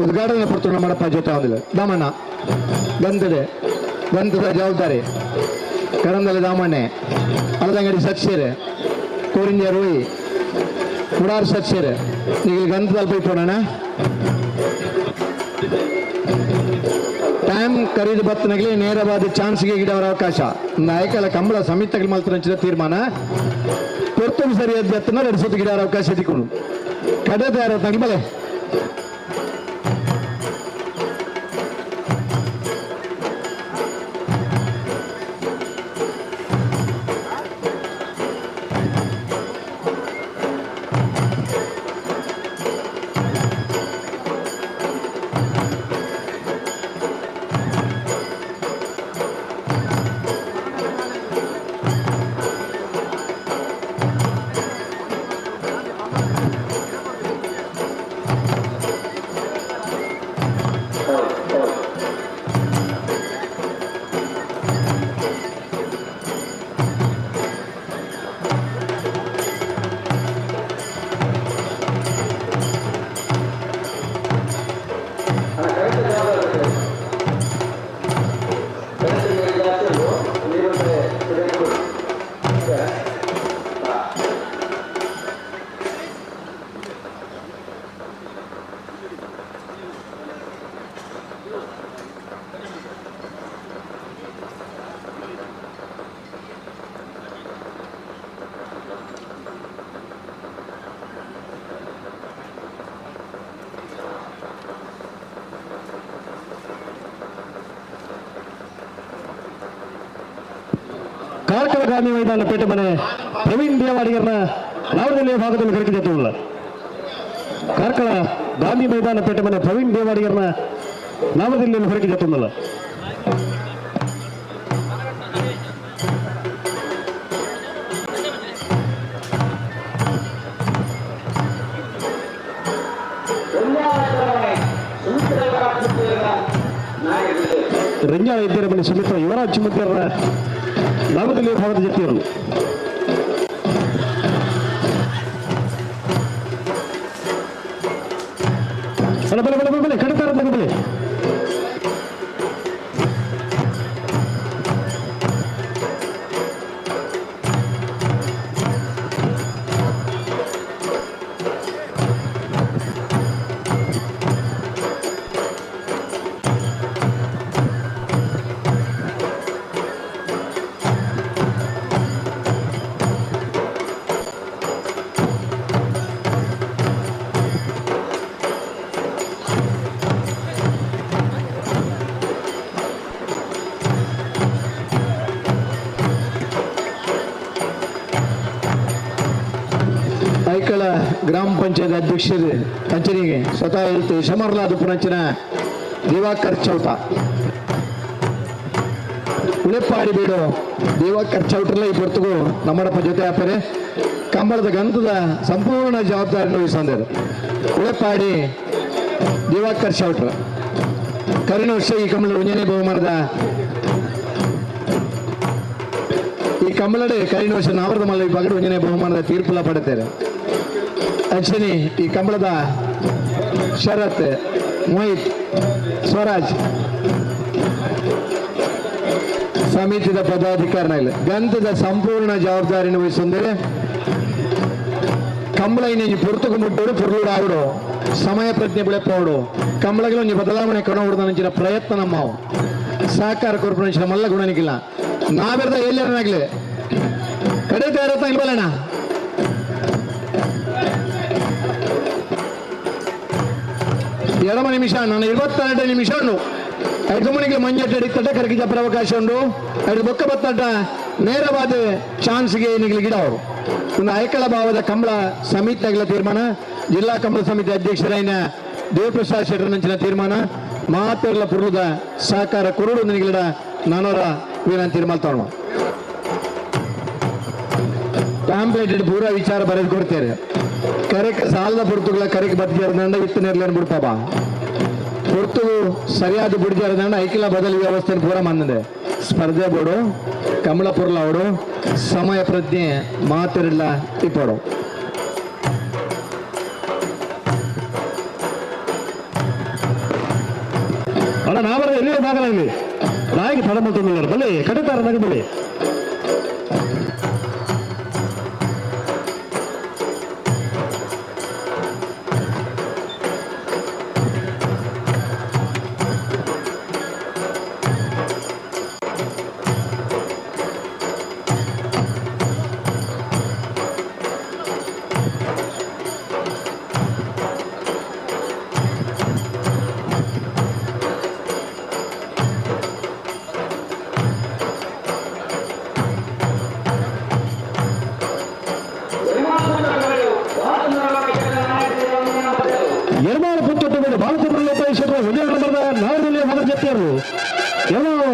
ಉದ್ಘಾಟನೆ ಪುರ್ತುಣ್ಣ ಮಾಡಪ್ಪ ಜೊತೆ ಆವದಿಲ್ಲ. ದಾಮಣ್ಣ ಗಂಧದೆ ಗಂಧದ ಜವಾಬ್ದಾರಿ ಕರಂದಲೆ ದಾಮಣ್ಣೆ ಅಲದಂಗಡಿ ಸಚ್ಚಿರೆ ಕೋರಿಂಜ ರೋಯಿ ಮುಡಾರ್ ಸಚ್ಚಿರೆ ಈಗ ಗಂಧದಲ್ಲಿ ಪೋಣ ಟೈಮ್ ಖರೀದಿ ಬತ್ತನಗಲಿ ನೇರವಾದ ಚಾನ್ಸ್ಗೆ ಗಿಡವರ ಅವಕಾಶ. ನಾಯಕಲ ಕಂಬಳ ಸಮಿತಿಗಳ ಮಲ್ತರಂಚಿನ ತೀರ್ಮಾನ ಪೊರ್ತುಗು ಸರಿಯಾದ ಬೆತ್ತನ ಎರಡು ಸುತ್ತು ಗಿಡವರ ಅವಕಾಶ ತಿಕ್ಕೊಂಡು ಕಡೆ ತಯಾರ ಬಲೆ. ಕಾರ್ಕಳ ಗಾಂಧಿ ಮೈದಾನ ಪೇಟೆ ಮನೆ ಪ್ರವೀಣ್ ದೇವಾಡಿಗರ್ನ ನಾವದಲ್ಲಿಯ ಭಾಗದಲ್ಲಿ ಕರೆಕಿದೆ. ಕಾರ್ಕಳ ಗಾಂಧಿ ಮೈದಾನ ಪೇಟೆ ಮನೆ ಪ್ರವೀಣ್ ದೇವಾಡಿಗರ್ನ ನಾಮದಲ್ಲಿ ಹೊರಗೆ ಜೊತ್ತೊಂದಲ್ಲ. ರಂಜಾಳ ಇದ್ದೀರ ಮನೆ ಸುಮಿತ್ರ ಯುವರಾಜ್ ಚಿಮುದ್ಯರ ನಾಮದಲ್ಲಿ ಭಾಗದ ಜೊತೆಯವರು. ಬಲೆ ಬಲೆ ಬಲೆ ಬಲೆ ಕಡಿತಾರ ಬಲೆ. ಐಕಳ ಗ್ರಾಮ ಪಂಚಾಯತ್ ಅಧ್ಯಕ್ಷರು ಅಂಚನಿಗೆ ಸ್ವತಃ ಇರುತ್ತೆ ಶಮರ್ಲಾದ ಪುನಂಚಿನ ದಿವಾಕರ್ ಚೌಟ ಉಳೆಪ್ಪಾಡಿ ಬೀಡು ದಿವಾಕರ್ ಚೌಟ್ರಲ್ಲ. ಈ ಪೊರ್ತುಗು ನಮ್ಮಡಪ್ಪ ಜೊತೆ ಆಪರೆ ಕಂಬಳದ ಗಂಧದ ಸಂಪೂರ್ಣ ಜವಾಬ್ದಾರಿ ವಹಿಸಂದರು ಉಳೆಪ್ಪಾಡಿ ದಿವಾಕರ್ ಚೌಟ್ರ. ಕರಿನ ವರ್ಷ ಈ ಕಂಬಳ ಒಂಜನೇ ಬಹುಮಾನದ ಈ ಕಂಬಳಡೆ ಕರಿನ ವರ್ಷ ನಾವರದ ಮಲ್ಲ ವಿಭಾಗದ ಒಂಜನೇ ಬಹುಮಾನದ ತೀರ್ಪುಲ ಪಡೆತಾರೆ. ಅಶ್ವಿನಿ ಈ ಕಂಬಳದ ಶರತ್, ಮೋಹಿತ್, ಸ್ವರಾಜ್ ಸಮಿತಿದ ಪದಾಧಿಕಾರಿನಾಗಲಿ ಗಂಧದ ಸಂಪೂರ್ಣ ಜವಾಬ್ದಾರಿನ ವಹಿಸಂದರೆ ಕಂಬಳ ಇನ್ನಿ ಪೊರ್ತುಕು ಮುಟ್ಟೋಡು, ಪೊರ್ಲುಡು ಆವಡು, ಸಮಯ ಪ್ರಜ್ಞೆ ಬೆಳೆಪೋಡು, ಕಂಬಳಗಳು ಒಂಜಿ ಬದಲಾವಣೆ ಕೊನೋಡು ಪ್ರಯತ್ನ ನಮ್ಮವು. ಸಹಕಾರ ಕೊರ್ಪೊರೇಷನ್ ಮಲ್ಲ ಗುಣನಿಗಿಲ್ಲ. ನಾವೆರ್ದ ಎಲ್ಲರನ್ನಾಗ್ಲಿ ಕಡೆ ತಯಾರತ್ತ ಇಲ್ವಲ್ಲಣ್ಣ? ಎಡಮ ನಿಮಿಷ ನಾನು 22 ನಿಮಿಷ ಉಂಡು. ಐದು ಮಣಿಗೆ ಮಂಜಟ್ಟ ಹಿಡಿತಟ ಕರಗಿ ಜಪ್ಪರ ಅವಕಾಶ ಉಂಡು. ಐದು ಬೊಕ್ಕ ಬತ್ತಟ ನೇರವಾದ ಚಾನ್ಸ್ಗೆ ನಿಗಲಿ ಗಿಡ ಅವರು. ಒಂದು ಐಕಳ ಭಾವದ ಕಂಬಳ ಸಮಿತಿಗಳ ತೀರ್ಮಾನ, ಜಿಲ್ಲಾ ಕಂಬಳ ಸಮಿತಿ ಅಧ್ಯಕ್ಷರಾಯಿನ ದೇವಪ್ರಸಾದ್ ಶೆಟ್ಟರ್ ನಂಚಿನ ತೀರ್ಮಾನ. ಮಾತೆರ್ಲ ಪುರುದ ಸಹಕಾರ ಕುರುಡು ನಿಗಲಿಡ ನಾನೋರ ವಿನಂತಿ ಮಲ್ತೋಣ. ಪ್ಯಾಂಪ್ಲೆಟ್ ಪೂರ ವಿಚಾರ ಬರೆದು ಕೊಡ್ತೇವೆ. ಕರೆಕ್ ಸಾಲದ ಪುರ್ತುಗಳ ಕರೆಕ್ ಬತ್ತಿಯಾರ್ದಂಡ ಇತ್ತು ನೆರ್ಲೇನು ಬಿಡ್ಪಾಪ. ಪುರ್ತು ಸರಿಯಾದ ಬಿಡ್ಜಾರ್ದಂಡ ಐಕಿಲ ಬದಲಿ ವ್ಯವಸ್ಥೆ ಪೂರ ಮಂದಿದೆ. ಸ್ಪರ್ಧೆ ಬೋಡು, ಕಮಲಪುರ್ಲ ಅವಡು, ಸಮಯ ಪ್ರಜ್ಞೆ ಮಾತಿರಲ್ಲ ಇಪ್ಪಡು. ಅಣ್ಣ, ನಾವರ ಎಲ್ಲಿ ಭಾಗಲಾಗಲಿ ನಾಯಿಗೆ ತಡ ಮಲ್ತೊಂದುಲ್ಲಾರ. ಬಲ್ಲಿ ಕಡಿತಾರ ನಗ ಬಲ್ಲಿ. ಎರ್ಮಾಳು ಪುತ್ತೊಟ್ಟು ಬೇಡ ಬಾಲಚಂದ್ರ ಲೋಕೇಶ್ವರ ಒಂದೇ ನಂಬರ್ದ ನಾವದಲ್ಲಿ ಮಗನ ಜೊತೆಯರು. ಎರ್ಮಾಳು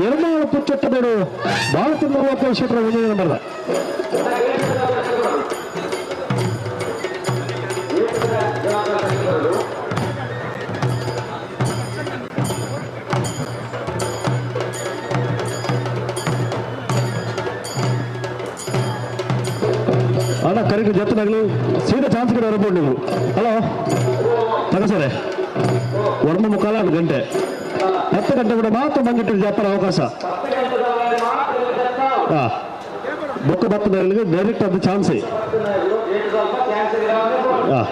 ಎರ್ಮಾಳು ಪುಚ್ಚೊಟ್ಟ ಬೇಡು ಬಾಲಚಂದ್ರ ಲೋಕೇಶ್ವರ ಒಂದೇ ನಂಬರ್ದ. ಅಣ್ಣ, ಕರೆಕ್ಟ್ ಜೊತೆನಾಗಲಿ ಸೀದಾ ಚಾನ್ಸ್ ಕಡೆ ಹೊರಬೋದು ನೀವು. ಹಲೋ ತಗಸರೆ ವರ್ಮ ಮುಕ್ಕಾಲ ಗಂಟೆ 10 ಗಂಟೆ ಕೂಡ ಮಾತ್ರ ಬಂದಿಟ್ಟು ಜಾತ್ರೆ ಅವಕಾಶ. ಹಾ ಬೊಕ್ಕ ಬತ್ತದಾಗಲಿಗೆ ಡೈರೆಕ್ಟ್ ಅದು ಚಾನ್ಸ್. ಹಾ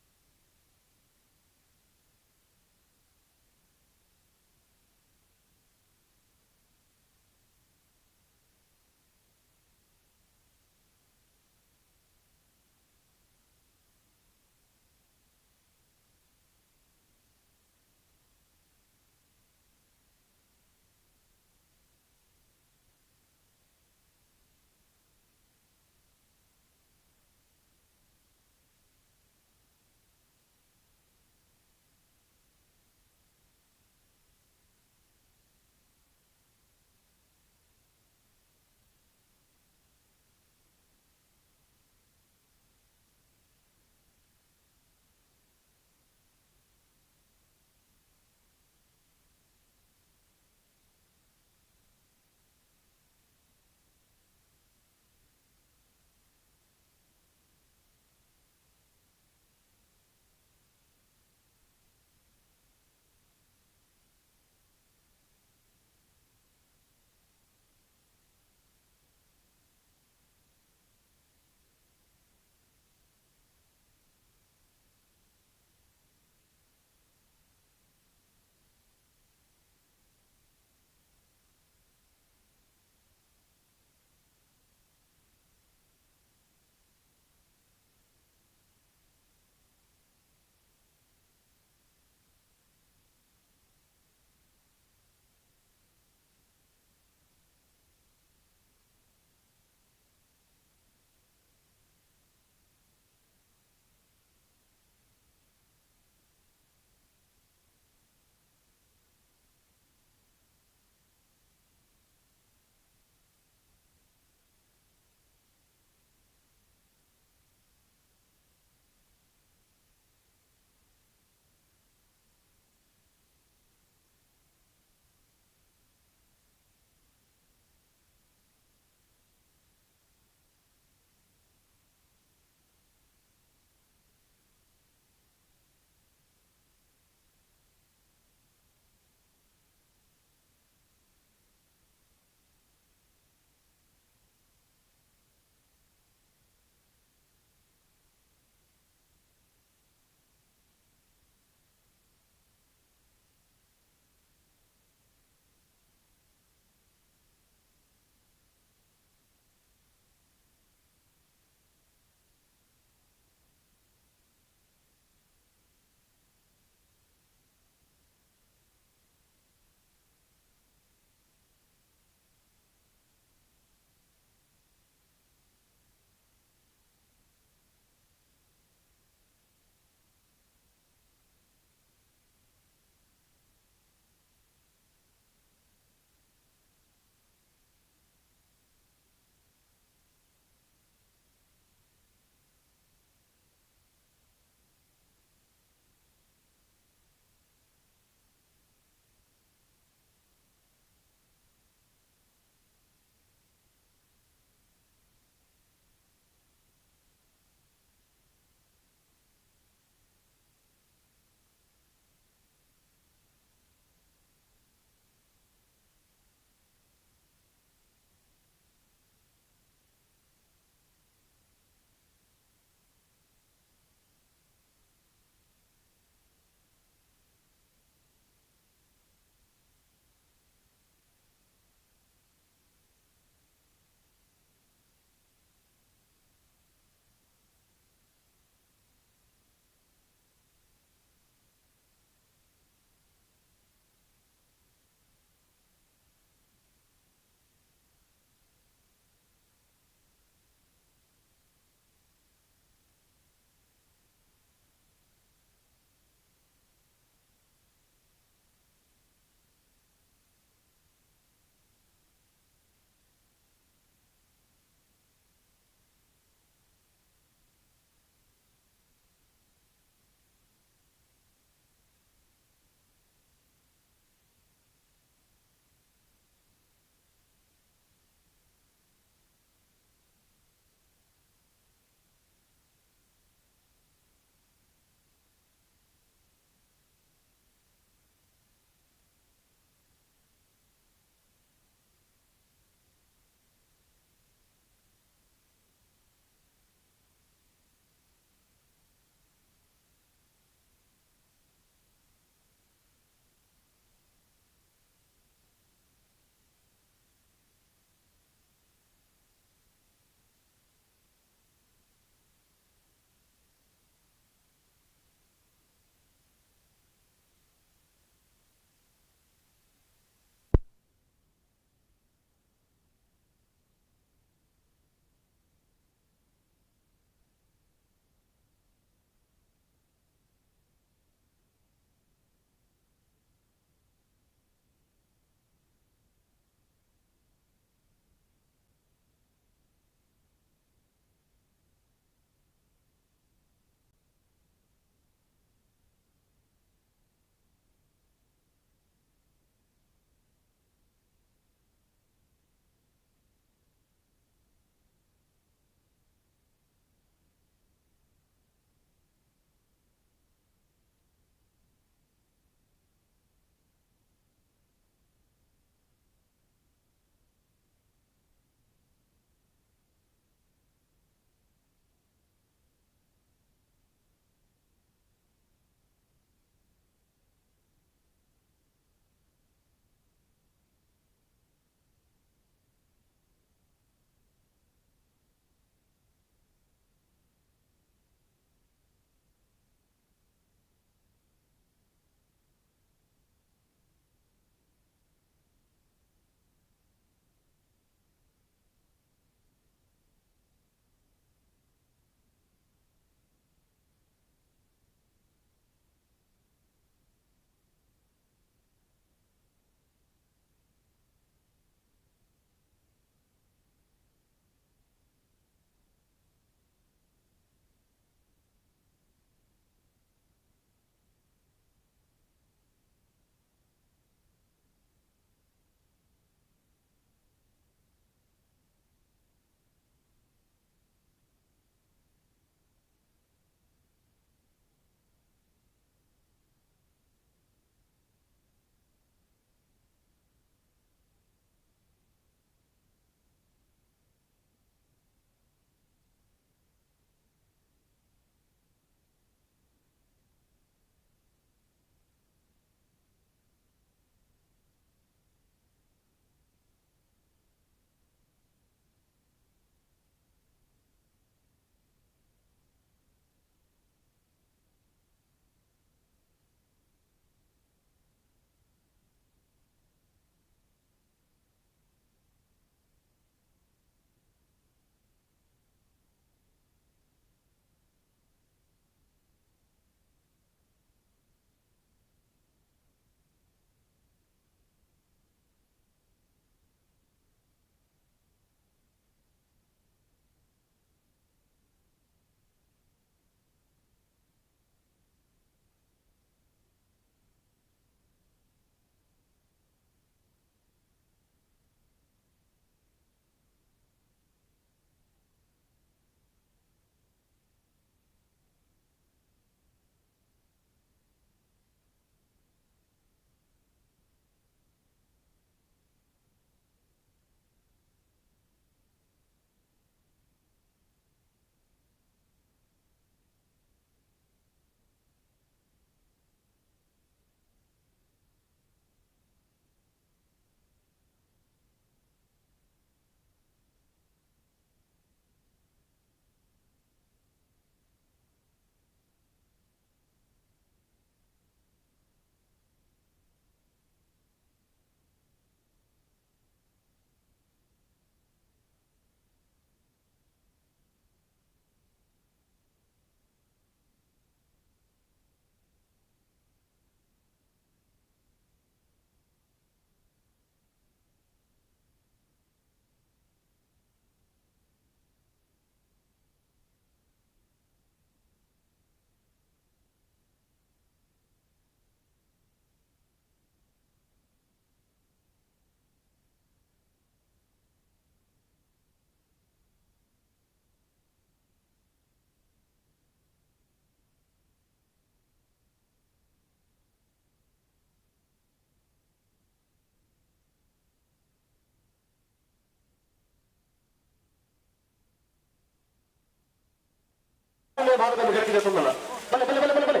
ನಾವದಳ್ಳಿ ಭಾಗದಲ್ಲಿ ಬೆಳಕಿಗೆ ತಂದಲ್ಲ. ಬಲೆ ಬಲೆ ಬಲೆ ಬಲೆ ಬಲೆ.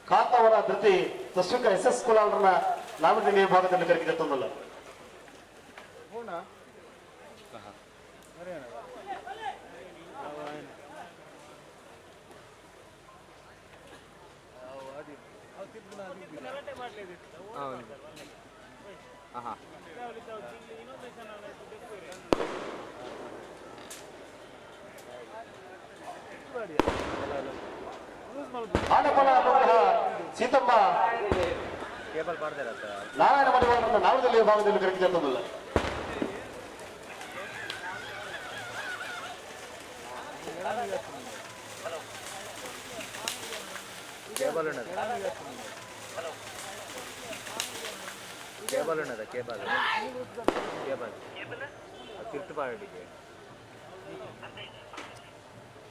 ಕಾಂತಾವರ ಧೃತಿ ತಸ್ವಿಕ ಎಸ್ ಎಸ್ ಕುಲಾಲ್ರನ್ನ ನಾವದಳ್ಳಿ ಭಾಗದಲ್ಲಿ ಬೆಳಕಿಗೆ ತಂದಲ್ಲ. ಆನಪನ ಅನುಗ್ರಹ ಸೀತಮ್ಮ ನಾರಾಯಣ ಮಡಿವಾಳರನ್ನ ನಾವದಳ್ಳಿ ಭಾಗದಲ್ಲಿ ಬೆಳಕಿಗೆ ತಂದಲ್ಲ. ಕೇಬಲ್ ಉಣ್ಣದ ಕೇಬಲ್ ಕೇಬಲ್ ತಿರ್ತು ಪಾಡಿಗೆ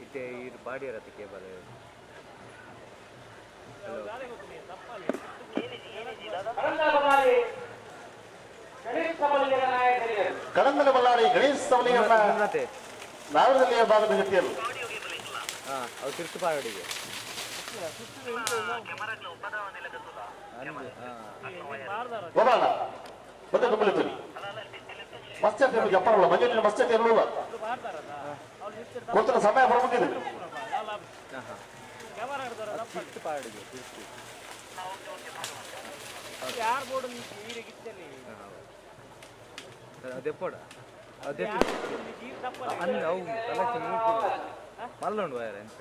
ಇತ್ತೆ ಇರು ಬಾಡಿ ಇರತ್ತೆ ಕೇಬಲ್. ಹಲೋ. ಕಡಂದಲ ಬಳ್ಳಾರಿ ಗಣೇಶ್ ಸವಲಿಯನ್ನ ಮತ್ತೆ ನಾವದಳ್ಳಿಯ ಭಾಗದ ಜೊತೆಯಲ್ಲಿ. ಹಾಂ, ಅವು ತಿರ್ತು ಪಾಡಿಗೆ. ಗೋಪಾಲ ಮತ್ತೆ ತುಂಬಲಿತ್ತು ಮಸ್ತ್ ಜಪ್ಪರಲ್ಲ ಮಂಜು ಮಸ್ತ್ ಇರಲಿಲ್ಲ ಗೊತ್ತಿಲ್ಲ, ಸಮಯ ಬರಬೇಕಿದೆ. ತಿರ್ತು ಪಾಡಿಗೆ ತಿರ್ತು. ಅದೇ ಪೋಡ ಅದೇ ಅನ್ನ ಅವು ಕಲೆಕ್ಷನ್ ಮಲ್ಲುಂಡು ವಯರ್ ಎಂತ.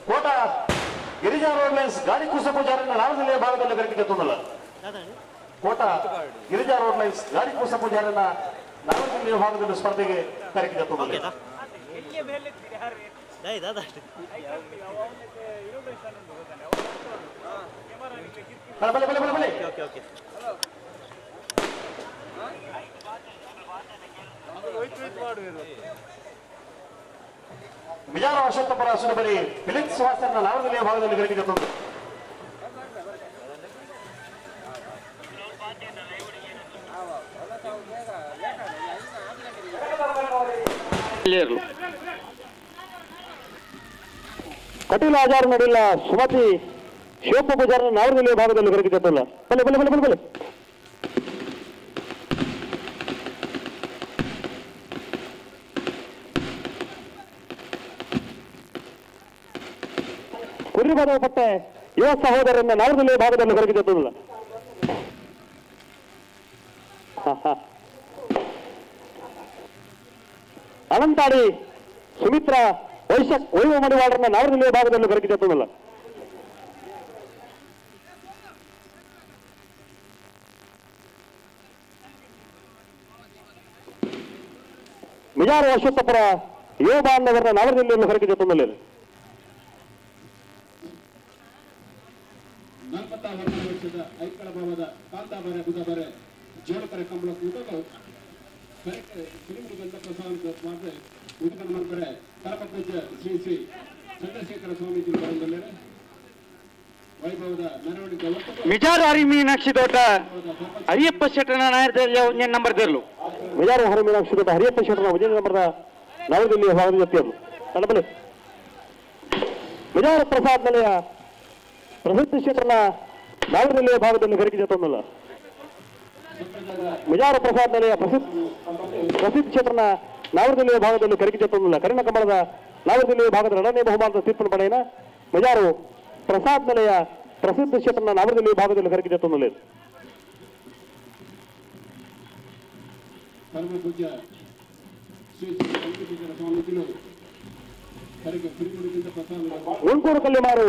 ಕೋಟ ಗಿರಿಜಾ ರೋಡ್ ಲೈನ್ಸ್ ಗಾಡಿ ಕುಸ ಪೂಜಾರನ್ನ ನಾವದಳ್ಳಿಯ ಭಾಗದಲ್ಲಿ ಬೆಳಕಿಗೆ ತಂದಲ್ಲ. ಕೋಟ ಗಿರಿಜಾ ರೋಡ್ ಲೈನ್ಸ್ ಗಾಡಿ ಕುಸ ಪೂಜಾರನ್ನ ನಾವದಳ್ಳಿಯ ಭಾಗದಲ್ಲಿ ಸ್ಪರ್ಧೆಗೆ ಕರೆಕಿಗೆ ತಂದಲ್ಲ. ಬಲೆ ಬಲೆ ಬಲೆ ಬಲೆ. ಮಿಜಾರ ಅಶ್ವತ್ಥಪುರ ಸುರಬಲಿ ಫಿಲಿಪ್ ಸುಹಾಸನ್ನ ನಾವದಳ್ಳಿಯ ಭಾಗದಲ್ಲಿ ಬೆಳಕಿಗೆ ತಂದು. ಕಟೀಲ ಆಜಾರ್ ನಡಿಲ್ಲ ಸುಮತಿ ಶಿವಪ್ಪ ಪೂಜಾರನ ನಾವದಳ್ಳಿಯ ಭಾಗದಲ್ಲಿ ಬೆಳಕಿಗೆ ತಂದಲ್ಲ. ಬಲೆ ಬಲೆ ಬಲೆ ಬಲೆ ಬಲೆ. ಕುರಿಬಾದ ಪಟ್ಟೆ ಯುವ ಸಹೋದರನ್ನ ನಾವದಳ್ಳಿಯ ಭಾಗದಲ್ಲಿ ಹೊರಗೆ ತಂದಲ್ಲ. ಅನಂತಾಡಿ ಸುಮಿತ್ರಾ ವೈಶಕ್ ವೈವ ಮಡಿವಾಳರನ್ನ ನಾವದಳ್ಳಿಯ ಭಾಗದಲ್ಲಿ ಹೊರಗೆ ತಂದಲ್ಲ. ಮಿಜಾರು ಅಶ್ವತ್ಥಪುರ ಯುವ ಬಾಂಧವರನ್ನ ನಾವದಳ್ಳಿಯಲ್ಲಿ ಹೊರಗೆ ತಂದಲ್ಲ. 46 ವರ್ಷದ ಐಕಳ ಭಾವದ ಕಾಂತಾಬಾರೆ ಬುಧಬಾರೆ ಜೋಡಕರೆ ಕಂಬಳ ಕೂಟಗಳು ಕರೆಕ್ಟ್ ಕಿರಿಮುಡಿ ಪ್ರಸಾದ ಮಾಡಿದ್ರೆ ಉದ್ಘಾಟನೆ ಮಾಡ್ತಾರೆ. ಪರಮ ಪೂಜ್ಯ ಶ್ರೀ ಶ್ರೀ ಚಂದ್ರಶೇಖರ ಸ್ವಾಮೀಜಿ ಬರಂದಲ್ಲೇ ವೈಭವದ ಮೆರವಣಿಗೆ ಒಟ್ಟು. ಮಿಜಾರು ಹರಿ ಮೀನಾಕ್ಷಿ ತೋಟ ಹರಿಯಪ್ಪ ಶೆಟ್ಟನ ನಾಯರ್ ನಂಬರ್ ದೇರ್ಲು. ಮಿಜಾರು ಹರಿ ಮೀನಾಕ್ಷಿ ತೋಟ ಹರಿಯಪ್ಪ ಶೆಟ್ಟನ ವಿಜಯ ನಂಬರ್ದ ನವದಿಲ್ಲಿಯ ಭಾಗದ ಜೊತೆಯರು ತನ್ನ. ಮಿಜಾರು ಪ್ರಸಾದ್ ಮನೆಯ ಪ್ರಸಿದ್ಧ ಶೆಟ್ಟನ ನವದಿಲ್ಲಿಯ ಭಾಗದಲ್ಲಿ ಹೊರಗೆ ತಂದಲ್ಲ. ಮಿಜಾರು ಪ್ರಸಾದ್ ಮನೆಯ ಪ್ರಸಿದ್ಧ ಪ್ರಸಿದ್ಧ ಕ್ಷೇತ್ರನ ನಾವರದಿಲ್ಲಿಯ ಭಾಗದಲ್ಲಿ ಕರಗಿ ತಂದಲ್ಲ. ಕರಿಣ ಕಮಲದ ನಾವರದಿಲ್ಲಿಯ ಭಾಗದ ಎರಡನೇ ಬಹುಮಾನದ ತೀರ್ಪನ್ನು ಪಡೆಯನ ಮಿಜಾರು ಪ್ರಸಾದ್ ಮನೆಯ ಪ್ರಸಿದ್ಧ ಕ್ಷೇತ್ರನ ನಾವರದಿಲ್ಲಿಯ ಭಾಗದಲ್ಲಿ ಕರಗಿ ತಂದಲ್ಲ. ಪರಮ ಪೂಜ್ಯ ಶ್ರೀ ಶ್ರೀ ಚಂದ್ರಶೇಖರ ಸ್ವಾಮೀಜಿಗಳು ಕರೆಗೆ ಕಿರಿಮುಡಿಗಿಂತ ಪ್ರಸಾದ. ಹುಣಕೂರು ಕಲ್ಲಿಮಾರು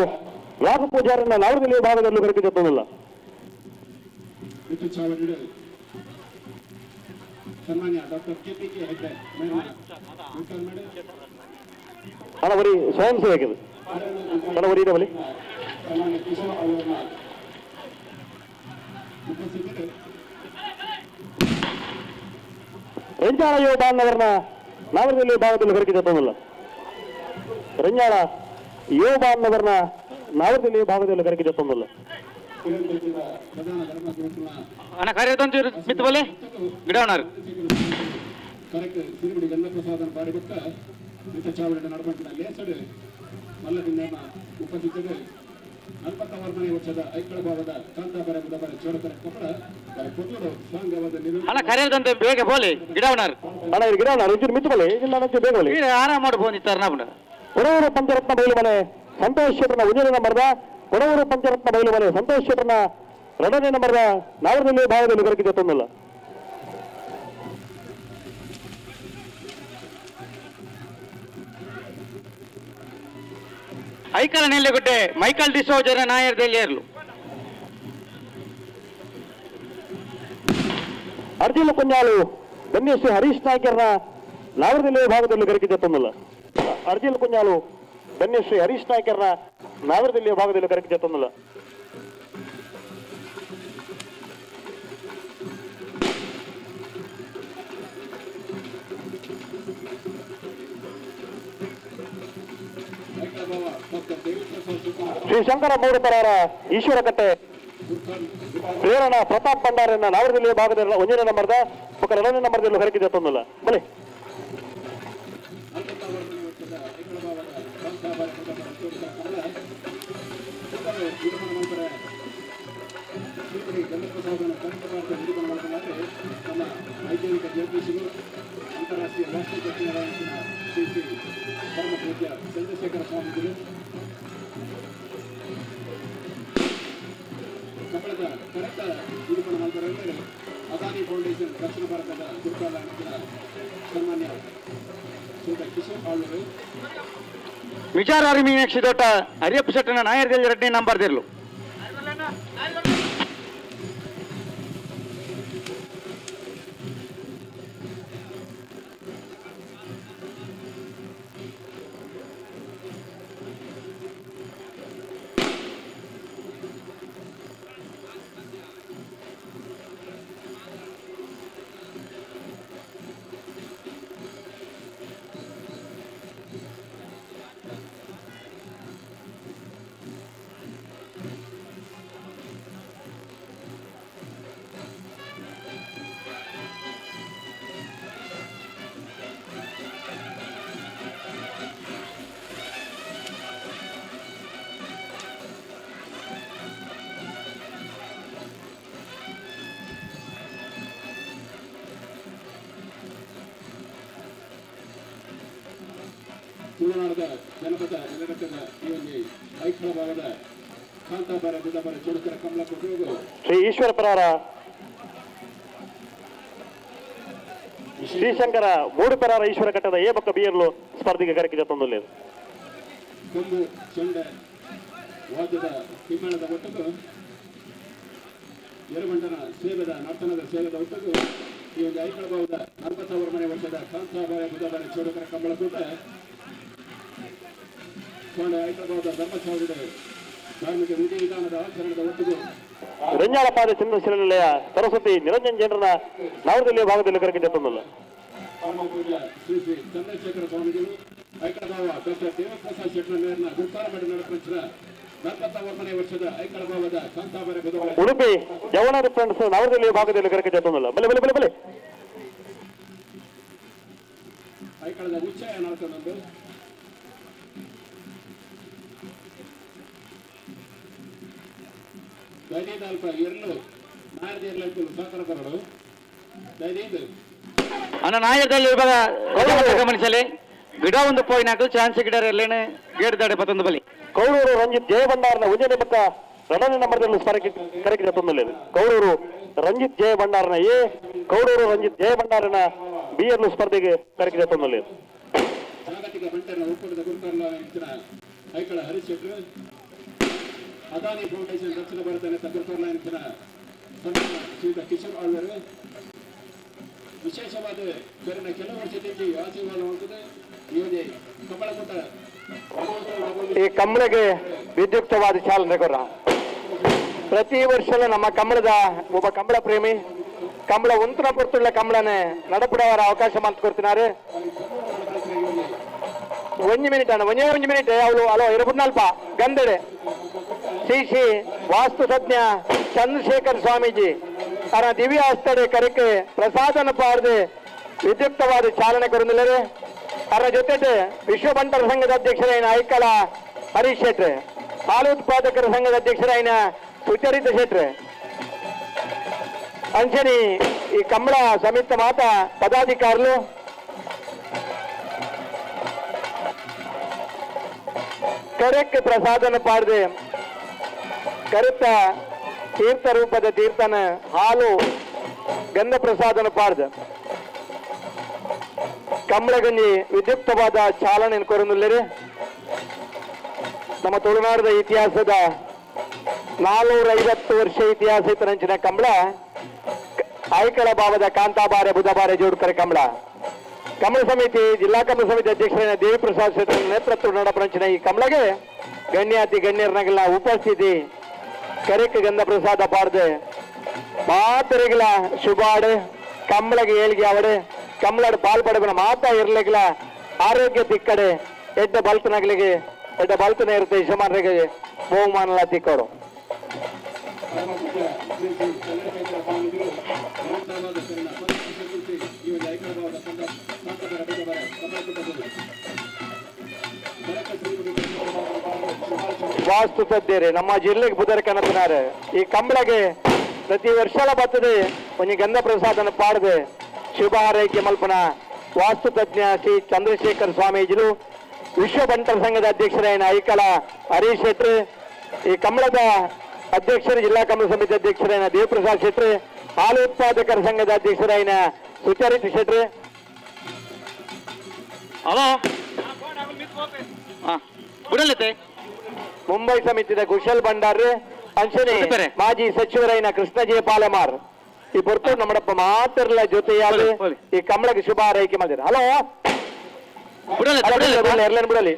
ರಾಘ ಪೂಜಾರನ್ನ ನಾವರದಿಲ್ಲಿಯ ಭಾಗದಲ್ಲಿ ಕರಗಿ ತಂದಲ್ಲ. ವಿದ್ಯುತ್ ಚಾವಡಿ ಸನ್ಮಾನ್ಯ ಡಾಕ್ಟರ್ ಕೆಪಿಕೆ ಹೆಗ್ಡೆ ಮೇರ್ನ ಗುರ್ಕಾರ್ಮೆಡ್ ಅಣ್ಣ ಒರಿ ಸ್ವಯಂ ಸೇವಕರು ಅಣ್ಣ ಒರಿ ಬಲಿ ಸನ್ಮಾನ್ಯ ಕಿಶೋರ್ ಅವರ ಉಪಸ್ಥಿತರು ರೆಂಜಾಳ ಯುವ ಬಾಂಧವರನ್ನ ನಾವರದಲ್ಲಿ ಭಾಗದಲ್ಲಿ ಹೊರಗಿದೆ ತೋಮಲ್ಲ. ರೆಂಜಾಳ ಯುವ ಬಾಂಧವರನ್ನ ನಾವರದಲ್ಲಿ ಭಾಗದಲ್ಲಿ ಕರಕಿದೆ ತೊಂದಲ್ಲ. ಕಿರಣ್ ಪ್ರಧಾನ ಧರ್ಮಗುರುಕುಲ ಅಣ್ಣ ಕಾರ್ಯದಂತ ಮಿತ್ ಬಲೆ ಗಿಡವನಾರು ಕರೆಕ್ಟ್ ಸಿರಿಗುಡಿ ಗಂಗಪ್ರಸಾದನ ಬಾರಿ ಬೊಕ್ಕ ಮಿತ್ತ ಚಾವಡಿದ ನಡಪಂಟಿನ ಲೇಸಡು ಮಲ್ಲದಿನ್ನ ಉಪಸ್ಥಿತರು 46ನೇ ವರ್ಷದ ಐಕಳ ಭಾವದ ಕಾಂತಾಬರ ಬುಧಬರ ಚೋಡಕರ ಕಪಡ ಬರ ಕೊಟ್ಟರು ಸಾಂಗವಾದ ನಿರು ಅಣ್ಣ ಕಾರ್ಯದಂತ ಬೇಗ ಬೋಲಿ ಗಿಡವನಾರು. ಅಣ್ಣ ಇದು ಗಿಡ ಒಂಚೂರು ಮಿತ್ತು ಬಲಿ ಇಲ್ಲ ಒಂಚೂರು ಬೇಗ ಬಲಿ. ಆರಾಮ ಮಾಡಿ ಬಂದಿತ್ತಾರೆ ನಾವು. ಕೊಡವೂರು ಪಂಚರತ್ನ ಬಯಲು ಮನೆ ಸಂತೋಷ್ ಶೆಟ್ಟರ್ನ ಒಂದನೇ ನಂಬರ್ದ, ಕೊಡವೂರು ಪಂಚರತ್ನ ಬಯಲು ಮನೆ ಸಂತೋಷ್ ಶೆಟ್ಟರ್ನ ಎರಡನೇ ನಂಬರ್ದ ನಾವರದಲ್ಲಿ ಭಾಗದಲ್ಲಿ ದೊರಕಿದೆ ತೊಂದಲ್ಲ. ಐಕಲ ನೆಲ್ಲಿಗುಡ್ಡೆ ಮೈಕಲ್ ಡಿಸೋಜರ ನಾಯರ್ ದೆಲ್ಲಿಯರ್ಲು. ಅರ್ಜಿಲ ಕುಂಜಾಲು ಧನ್ಯಶ್ರೀ ಹರೀಶ್ ನಾಯ್ಕರ್ನ ನಾವರದಲ್ಲಿ ಭಾಗದಲ್ಲಿ ದೊರಕಿದೆ ತೊಂದಲ್ಲ. ಅರ್ಜಿಲ ಕುಂಜಾಲು ಧನ್ಯಶ್ರೀ ಹರೀಶ್ ನಾಯ್ಕರ್ನ ನಾವರದಲ್ಲಿ ಭಾಗದಲ್ಲಿ ದೊರಕಿದೆ ತೊಂದಲ್ಲ. ಐಕಳ ಭಾವ ಡಾಕ್ಟರ್ ದೇವಿಪ್ರಸಾದ್ ಶಿವಕುಮಾರ್ ಶ್ರೀ ಶಂಕರ ಮೂಡುಪರರ ಈಶ್ವರಕಟ್ಟೆ ಗುರ್ಕಾರ್ ಪ್ರೇರಣ ಪ್ರತಾಪ್ ಭಂಡಾರನ್ನ ನಾವರದಲ್ಲಿ ಭಾಗದಲ್ಲಿ ಒಂದನೇ ನಂಬರ್ದ ಬೊಕ್ಕ ಎರಡನೇ ನಂಬರ್ದಲ್ಲಿ ಹೊರಕಿದೆ ತೊಂದಲ್ಲ ಬಲಿ. 46ನೇ ವರ್ಷದ ಐಕಳ ಭಾವದ ಕಾಂತಾಬರ ಬುಧಬರ ಚೋಡಕರ ಕಮಲ ಸುತ್ತಲೂ ವಿಡಂಬನ ಮಾಡ್ತಾರೆ. ಶ್ರೀಪತಿ ಗಂಗಪ್ರಸಾದನ ಕನಕ ಭಾರತ ವಿಡಂಬನ ಮಾಡ್ತಾರೆ. ನಮ್ಮ ವೈಜ್ಞಾನಿಕ ಜ್ಯೋತಿಷಿಗಳು ಅಂತಾರಾಷ್ಟ್ರೀಯ ವಾಸ್ತು ತಜ್ಞರಾದ ಶ್ರೀ ಶ್ರೀ ಪರಮ ಪೂಜ್ಯ ಚಂದ್ರಶೇಖರ ಸ್ವಾಮೀಜಿಗಳು ಕಬ್ಬಳದ ಕರೆಕ್ಟ್ ನಿರೂಪಣೆ ಮಾಡ್ತಾರೆ. ಅಂದರೆ ಅದಾನಿ ಫೌಂಡೇಶನ್ ದಕ್ಷಿಣ ಭಾರತದ ಗುರುಕಾಲ ಸನ್ಮಾನ್ಯ ಶ್ರೀಯುತ ಕಿಶೋರ್ ಆಳ್ವರು. ವಿಚಾರ ಮೀನಾಕ್ಷಿ ದೊಡ್ಡ ಹರಿಯಪ್ಪ ಶೆಟ್ಟನ ನಾಯರ್ ದೆಲ್ಲಿ ಎರಡನೇ ನಂಬರ್ ದಿರ್ಲು. ತುಳುನಾಡದ ಜನಪದ ನೆಲಗಟ್ಟದ ಈ ಒಂದು ಐಖಳ ಭಾಗದ ಕಾಂತಾಬಾರ ಬುಧಬಾರ ಚೌಡಕರ ಕಮಲ ಕೊಟ್ಟೋಗು ಶ್ರೀ ಈಶ್ವರ ಪರಾರ ಶ್ರೀಶಂಕರ ಮೂಡುಪೆರಾರ ಈಶ್ವರ ಕಟ್ಟದ ಎ ಬೊಕ್ಕ ಬಿಯರ್ಲು ಸ್ಪರ್ಧೆಗೆ ಕರಕಿದೆ ತೊಂದಲ್ಲ. ಕೊಂಬು ಚೆಂಡೆ ವಾದ್ಯದ ಹಿಮ್ಮೇಳದ ಒಟ್ಟಿಗೂ ಎರಬಂಡನ ಸೇವೆದ ನರ್ತನದ ಸೇವೆದ ಒಟ್ಟಿಗೂ ಈ ಒಂದು ಐಕಳ ಭಾವದ 46ನೇ ವರ್ಷದ ಕಾಂತಾಬಾರ ಬುಧಬಾರ ಚೌಡಕರ ಕಂಬಳ ಕೂಟ ಕೋಣೆ ಐಕಳ ಭಾವದ ಧರ್ಮಚಾವಡಿದ ಧಾರ್ಮಿಕ ವಿಧಿ ವಿಧಾನದ ಆಚರಣೆದ ಒಟ್ಟಿಗೂ ರೆಂಜಾಳಪಾದ ಚಂದ್ರಶಿಲನಿಲಯ ಸರಸ್ವತಿ ನಿರಂಜನ್ ಜನರನ್ನ ನಾವರದಲ್ಲಿ ಭಾಗದಲ್ಲಿ ಕರಕಿದೆ ತೊಂದಲ್ಲ. ಪರಮ ಪೂಜ್ಯ ಶ್ರೀ ಶ್ರೀ ಚಂದ್ರಶೇಖರ ಸ್ವಾಮೀಜಿಗಳು ಐಕಳಭಾವ ಡಾಕ್ಟರ್ ದೇವಪ್ರಸಾದ್ ಶೆಟ್ಟರ ಮೇರಿನ ಗುರುತಾರ ಮಾಡಿ ನಡಪಡಿಸಿದ 46ನೇ ವರ್ಷದ ಐಕಳಭಾವದ ಕಾಂತಾಬಾರ ಬುಧವಾರ ಉಡುಪಿ ಯವನರ ಫ್ರೆಂಡ್ಸ್ ನವರದಲ್ಲಿ ಭಾಗದಲ್ಲಿ ಕರಕಿದೆ ತೊಂದಲ್ಲ. ಬಲೆ ಬಲೆ ಬಲೆ ಬಲೆ. ಐಕಳದ ಉಚ್ಚಯ ನಡತನೊಂದು ದೈದೈದು ಅಲ್ಪ ಎರ್ಲು ನಾಯರದ ಎರ್ಲು ಸಹಕಾರ ಬರಡು ದೈದೈದು. ಅಣ್ಣ ನಾಯರ್ದಲ್ಲಿ ಇವಾಗ ಗಮನಿಸಲಿ ಗಿಡ ಒಂದು ಪೋಯಿನ್ ಹಾಕಲು ಚಾನ್ಸ್ ಗಿಡ ಎಲ್ಲೇನೆ ಗೇಟ್ ದಾಡೆ ಪತ್ತೊಂದು ಬಲಿ. ಕೌಡೂರು ರಂಜಿತ್ ಜಯಭಂಡಾರನ ಒಂದನೇ ಪಕ್ಕ ಎರಡನೇ ನಂಬರ್ದಲ್ಲಿ ಕರಕಿದೆ ತೊಂದಲ್ಲ. ಕೌಡೂರು ರಂಜಿತ್ ಜಯಭಂಡಾರನ ಎ, ಕೌಡೂರು ರಂಜಿತ್ ಜಯಭಂಡಾರನ ಬಿ ಎರ್ಲು ಸ್ಪರ್ಧೆಗೆ ಕರಕಿದೆ ತೊಂದಲ್ಲ. ಜಾಗತಿಕ ಬಂಟರ ಒಕ್ಕೂಟದ ಗುರುಕರ್ಲ ಐಕಳ ಹರೀಶ್ ಶೆಟ್ಟರು ಅದಾನಿ ಫೌಂಡೇಶನ್ ದಕ್ಷಿಣ ಭಾರತ ನೇತ ಗುರುಕರ್ಲ ಸನ್ಮಾನ್ಯ ಶ್ರೀಯುತ ಕಿಶೋರ್ ಆಳ್ವರು ವಿಶೇಷವಾದ ಬೆರನ ಕೆಲವು ವರ್ಷದಲ್ಲಿ ಆಶೀರ್ವಾದ ಮಾಡ್ತದೆ. ಈ ಒಂದು ಕಮಲಕೂಟ. ಈ ಕಂಬಳಗೆ ವಿದ್ಯುಕ್ತವಾದ ಚಾಲನೆ ಕೊರ. ಪ್ರತಿ ವರ್ಷಲೂ ನಮ್ಮ ಕಂಬಳದ ಒಬ್ಬ ಕಂಬಳ ಪ್ರೇಮಿ ಕಂಬಳ ಉಂತನ ಪೊರ್ತುಳ್ಳ ಕಂಬಳನೆ ನಡಪುಡವರ ಅವಕಾಶ ಕೊಡ್ತಿದ್ದಾರೆ. ಒಂಜಿ ಮಿನಿಟ್ ಅಣ್ಣ, ಒಂಜೇ ಒಂಜಿ ಮಿನಿಟ್. ಅವಳು ಅಲೋ ಇರಬುಡ್ನಲ್ಪ ಗಂದಡೆ ಶ್ರೀ ಶ್ರೀ ವಾಸ್ತು ತಜ್ಞ ಚಂದ್ರಶೇಖರ್ ಸ್ವಾಮೀಜಿ ಅವರ ದಿವ್ಯ ಹಸ್ತಡೆ ಕರೆಕೆ ಪ್ರಸಾದನ ಪಾರ್ದು ವಿದ್ಯುಕ್ತವಾದ ಚಾಲನೆ ಕೊರದಿಲ್ಲರೆ. ಅವರ ಜೊತೆ ವಿಶ್ವ ಬಂಟರ ಸಂಘದ ಅಧ್ಯಕ್ಷರಾಯಿನ ಐಕಳ ಹರೀಶ್ ಶೆಟ್ರೆ, ಹಾಲು ಉತ್ಪಾದಕರ ಸಂಘದ ಅಧ್ಯಕ್ಷರಾಯಿನ ಸುಚರಿತ ಶೆಟ್ರೆ, ಅಂಚನಿ ಈ ಕಂಬಳ ಸಮಿತಿ ಮಾತಾ ಪದಾಧಿಕಾರುలు. ಕರೆಕ್ ಪ್ರಸಾದನ ಪಾಡ್ದು ಕರುತ್ತ ತೀರ್ಥ ರೂಪದ ತೀರ್ಥನ ಹಾಲು ಗಂಧ ಪ್ರಸಾದನ ಪಾಡ್ದು ಕಂಬಳಗಂಜಿ ವಿದ್ಯುಕ್ತವಾದ ಚಾಲನೆ ಕೊರನುಲ್ಲರು. ನಮ್ಮ ತುಳುನಾಡದ ಇತಿಹಾಸದ 450 ವರ್ಷ ಇತಿಹಾಸ ಇತ್ತರಂಚಿನ ಕಂಬಳ ಐಕಳ ಭಾವದ ಕಾಂತಾಬಾರೆ ಬುಧಬಾರೆ ಜೋಡ್ಕರೆ ಕಂಬಳ. ಕಮಲ ಸಮಿತಿ ಜಿಲ್ಲಾ ಕಮಲ ಸಮಿತಿ ಅಧ್ಯಕ್ಷರಾದ ದೇವಿಪ್ರಸಾದ್ ಶೆಟ್ಟರ್ ನೇತೃತ್ವ ನಡಪರಂಚಿನ ಈ ಕಮಲಗೆ ಗಣ್ಯಾತಿ ಗಣ್ಯರನಗೆಲ್ಲ ಉಪಸ್ಥಿತಿ ಕರಿಕ ಗಂಧ ಪ್ರಸಾದ ಪಾಡ್ದು ಮಾತರಿಗಳ ಶುಭಾಡು ಕಮಲಗೆ ಏಳಿಗೆ ಅವಡು ಕಮಲಡು ಪಾಲ್ಪಡಬನ ಮಾತಾ ಇರ್ಲಿಕ್ಲ ಆರೋಗ್ಯ ತಿಕ್ಕಡೆ ಎಡ್ಡ ಬಲ್ತನಗಳಿಗೆ ಎಡ್ಡ ಬಲ್ತನ ಇರುತ್ತೆ ಯಜಮಾನರಿಗೆ ಬಹುಮಾನಲ ತಿಕ್ಕೋಡು. ಶ್ರೀ ಶ್ರೀ ಚಂದ್ರಶೇಖರ ಸ್ವಾಮೀಜಿಗಳು ನಿರಂತರವಾದ ಶರಣ ಈ ಒಂದು ಐಕಳಭಾವದ ಸಂತಬರ ಬುಧಬರ ಕಮಲಕೂಟದಲ್ಲಿ ವಾಸ್ತು ತದ್ದೇರೆ ನಮ್ಮ ಜಿಲ್ಲೆಗೆ ಬುಧರ ಕನಪಿನಾರೆ. ಈ ಕಂಬಳಗೆ ಪ್ರತಿ ವರ್ಷಲ ಬರ್ತದೆ ಒಂಜಿ ಗಂಧ ಪ್ರಸಾದನ ಪಾಡದೆ ಶುಭ ಹಾರೈಕೆ ಮಲ್ಪನ ವಾಸ್ತು ತಜ್ಞ ಶ್ರೀ ಚಂದ್ರಶೇಖರ್ ಸ್ವಾಮೀಜಿಲು, ವಿಶ್ವ ಬಂಟರ ಸಂಘದ ಅಧ್ಯಕ್ಷರಾಯಿನ ಐಕಳ ಹರೀಶ್ ಶೆಟ್ರು, ಈ ಕಂಬಳದ ಅಧ್ಯಕ್ಷರು ಜಿಲ್ಲಾ ಕಮಲ ಸಮಿತಿ ಅಧ್ಯಕ್ಷರಾಯಿನ ದೇವಪ್ರಸಾದ್ ಶೆಟ್ರು, ಹಾಲು ಉತ್ಪಾದಕರ ಸಂಘದ ಅಧ್ಯಕ್ಷರಾಯಿನ ಸುಚರಿತ್ ಶೆಟ್ರು. ಹಲೋ ಬುಡಲತೆ. ಮುಂಬೈ ಸಮಿತಿದ ಕುಶಲ್ ಭಂಡಾರ್, ಅಂಚನೆ ಮಾಜಿ ಸಚಿವರಾಯಿನ ಕೃಷ್ಣ ಜೆ ಪಾಲೆಮಾರ್ ಈ ಪೊರ್ತು ನಮ್ಮಡಪ್ಪ ಮಾತ್ರಲ ಜೊತೆಯಾದ ಈ ಕಮಲಕ್ಕೆ ಶುಭ ಹಾರೈಕೆ ಮಾಡಿದ್ರು. ಹಲೋ ಎರ್ಲೇನ್ ಬಿಡಲಿ.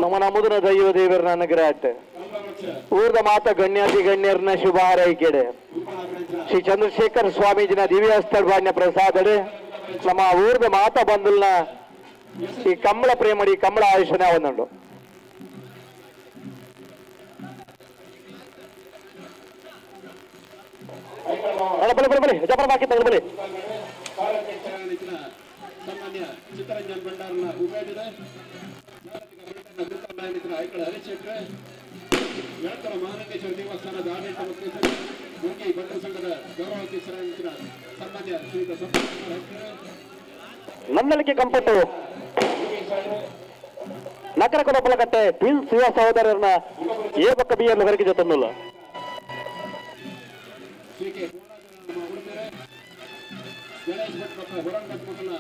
ನಮ್ಮ ನಮುದನ ದೈವ ದೇವರ ಅನುಗ್ರಹ ಊರ್ದ ಮಾತ ಗಣ್ಯಾತಿ ಗಣ್ಯರನ್ನ ಶುಭ ಹಾರೈಕೆಡೆ ಶ್ರೀ ಚಂದ್ರಶೇಖರ್ ಸ್ವಾಮೀಜಿನ ದಿವ್ಯಾಸ್ತರ್ವಾಣ್ಯ ಪ್ರಸಾದಡೆ ನಮ್ಮ ಊರ್ದ ಮಾತ ಬಂದುಲ್ನ ಈ ಕಮ್ಮಳ ಪ್ರೇಮಡಿ ಕಮ್ಮಳ ಆಯುಷನೆ ಒಂದುಂಡು. ಬಲಿ ಬಲಿ ಬಲಿ ಜಪರ ಬಾಕಿ ತಗಲು ಬಲಿ. ಸನ್ಮಾನ್ಯ ಚಿತ್ತರಂಜನ್ ಭಂಡಾರನ ಉಪಯೋಗದ ಐಕಳ ಹರೀಶ್ ಶೆಟ್ರೆ, ಎಳತರ ಮಹಾಲಿಂಗೇಶ್ವರ ದೇವಸ್ಥಾನದ ಆಡಳಿತ ಮುಖ್ಯಸ್ಥರು, ಮುಂಗಿ ಭಟ್ರ ಸಂಘದ ಗೌರವಾಧ್ಯಕ್ಷರಾಗಿದ್ದ ಸನ್ಮಾನ್ಯ ಶ್ರೀಯುತ ಸಂತೋಷ್ ಕುಮಾರ್ ಹೆಗ್ಡೆ, ನಂದಳಿಕೆ ಕಂಪಟ್ಟು ನಕರ ಕೊಡಪಲಕಟ್ಟೆ ಟ್ವಿನ್ಸ್ ಶಿವ ಸಹೋದರರನ್ನ ಎ ಪಕ್ಕ ಬಿ ಅನ್ನು ಹೊರಗೆ ಜೊತೆನ್ನುಲ್ಲ. ಶ್ರೀ ಕೆ ನಮ್ಮ ಉಡುಪಿರೆ ಗಣೇಶ್ ಭಟ್ ಮತ್ತು ಹೊರನ್ ಭಟ್ ಮಕ್ಕಳ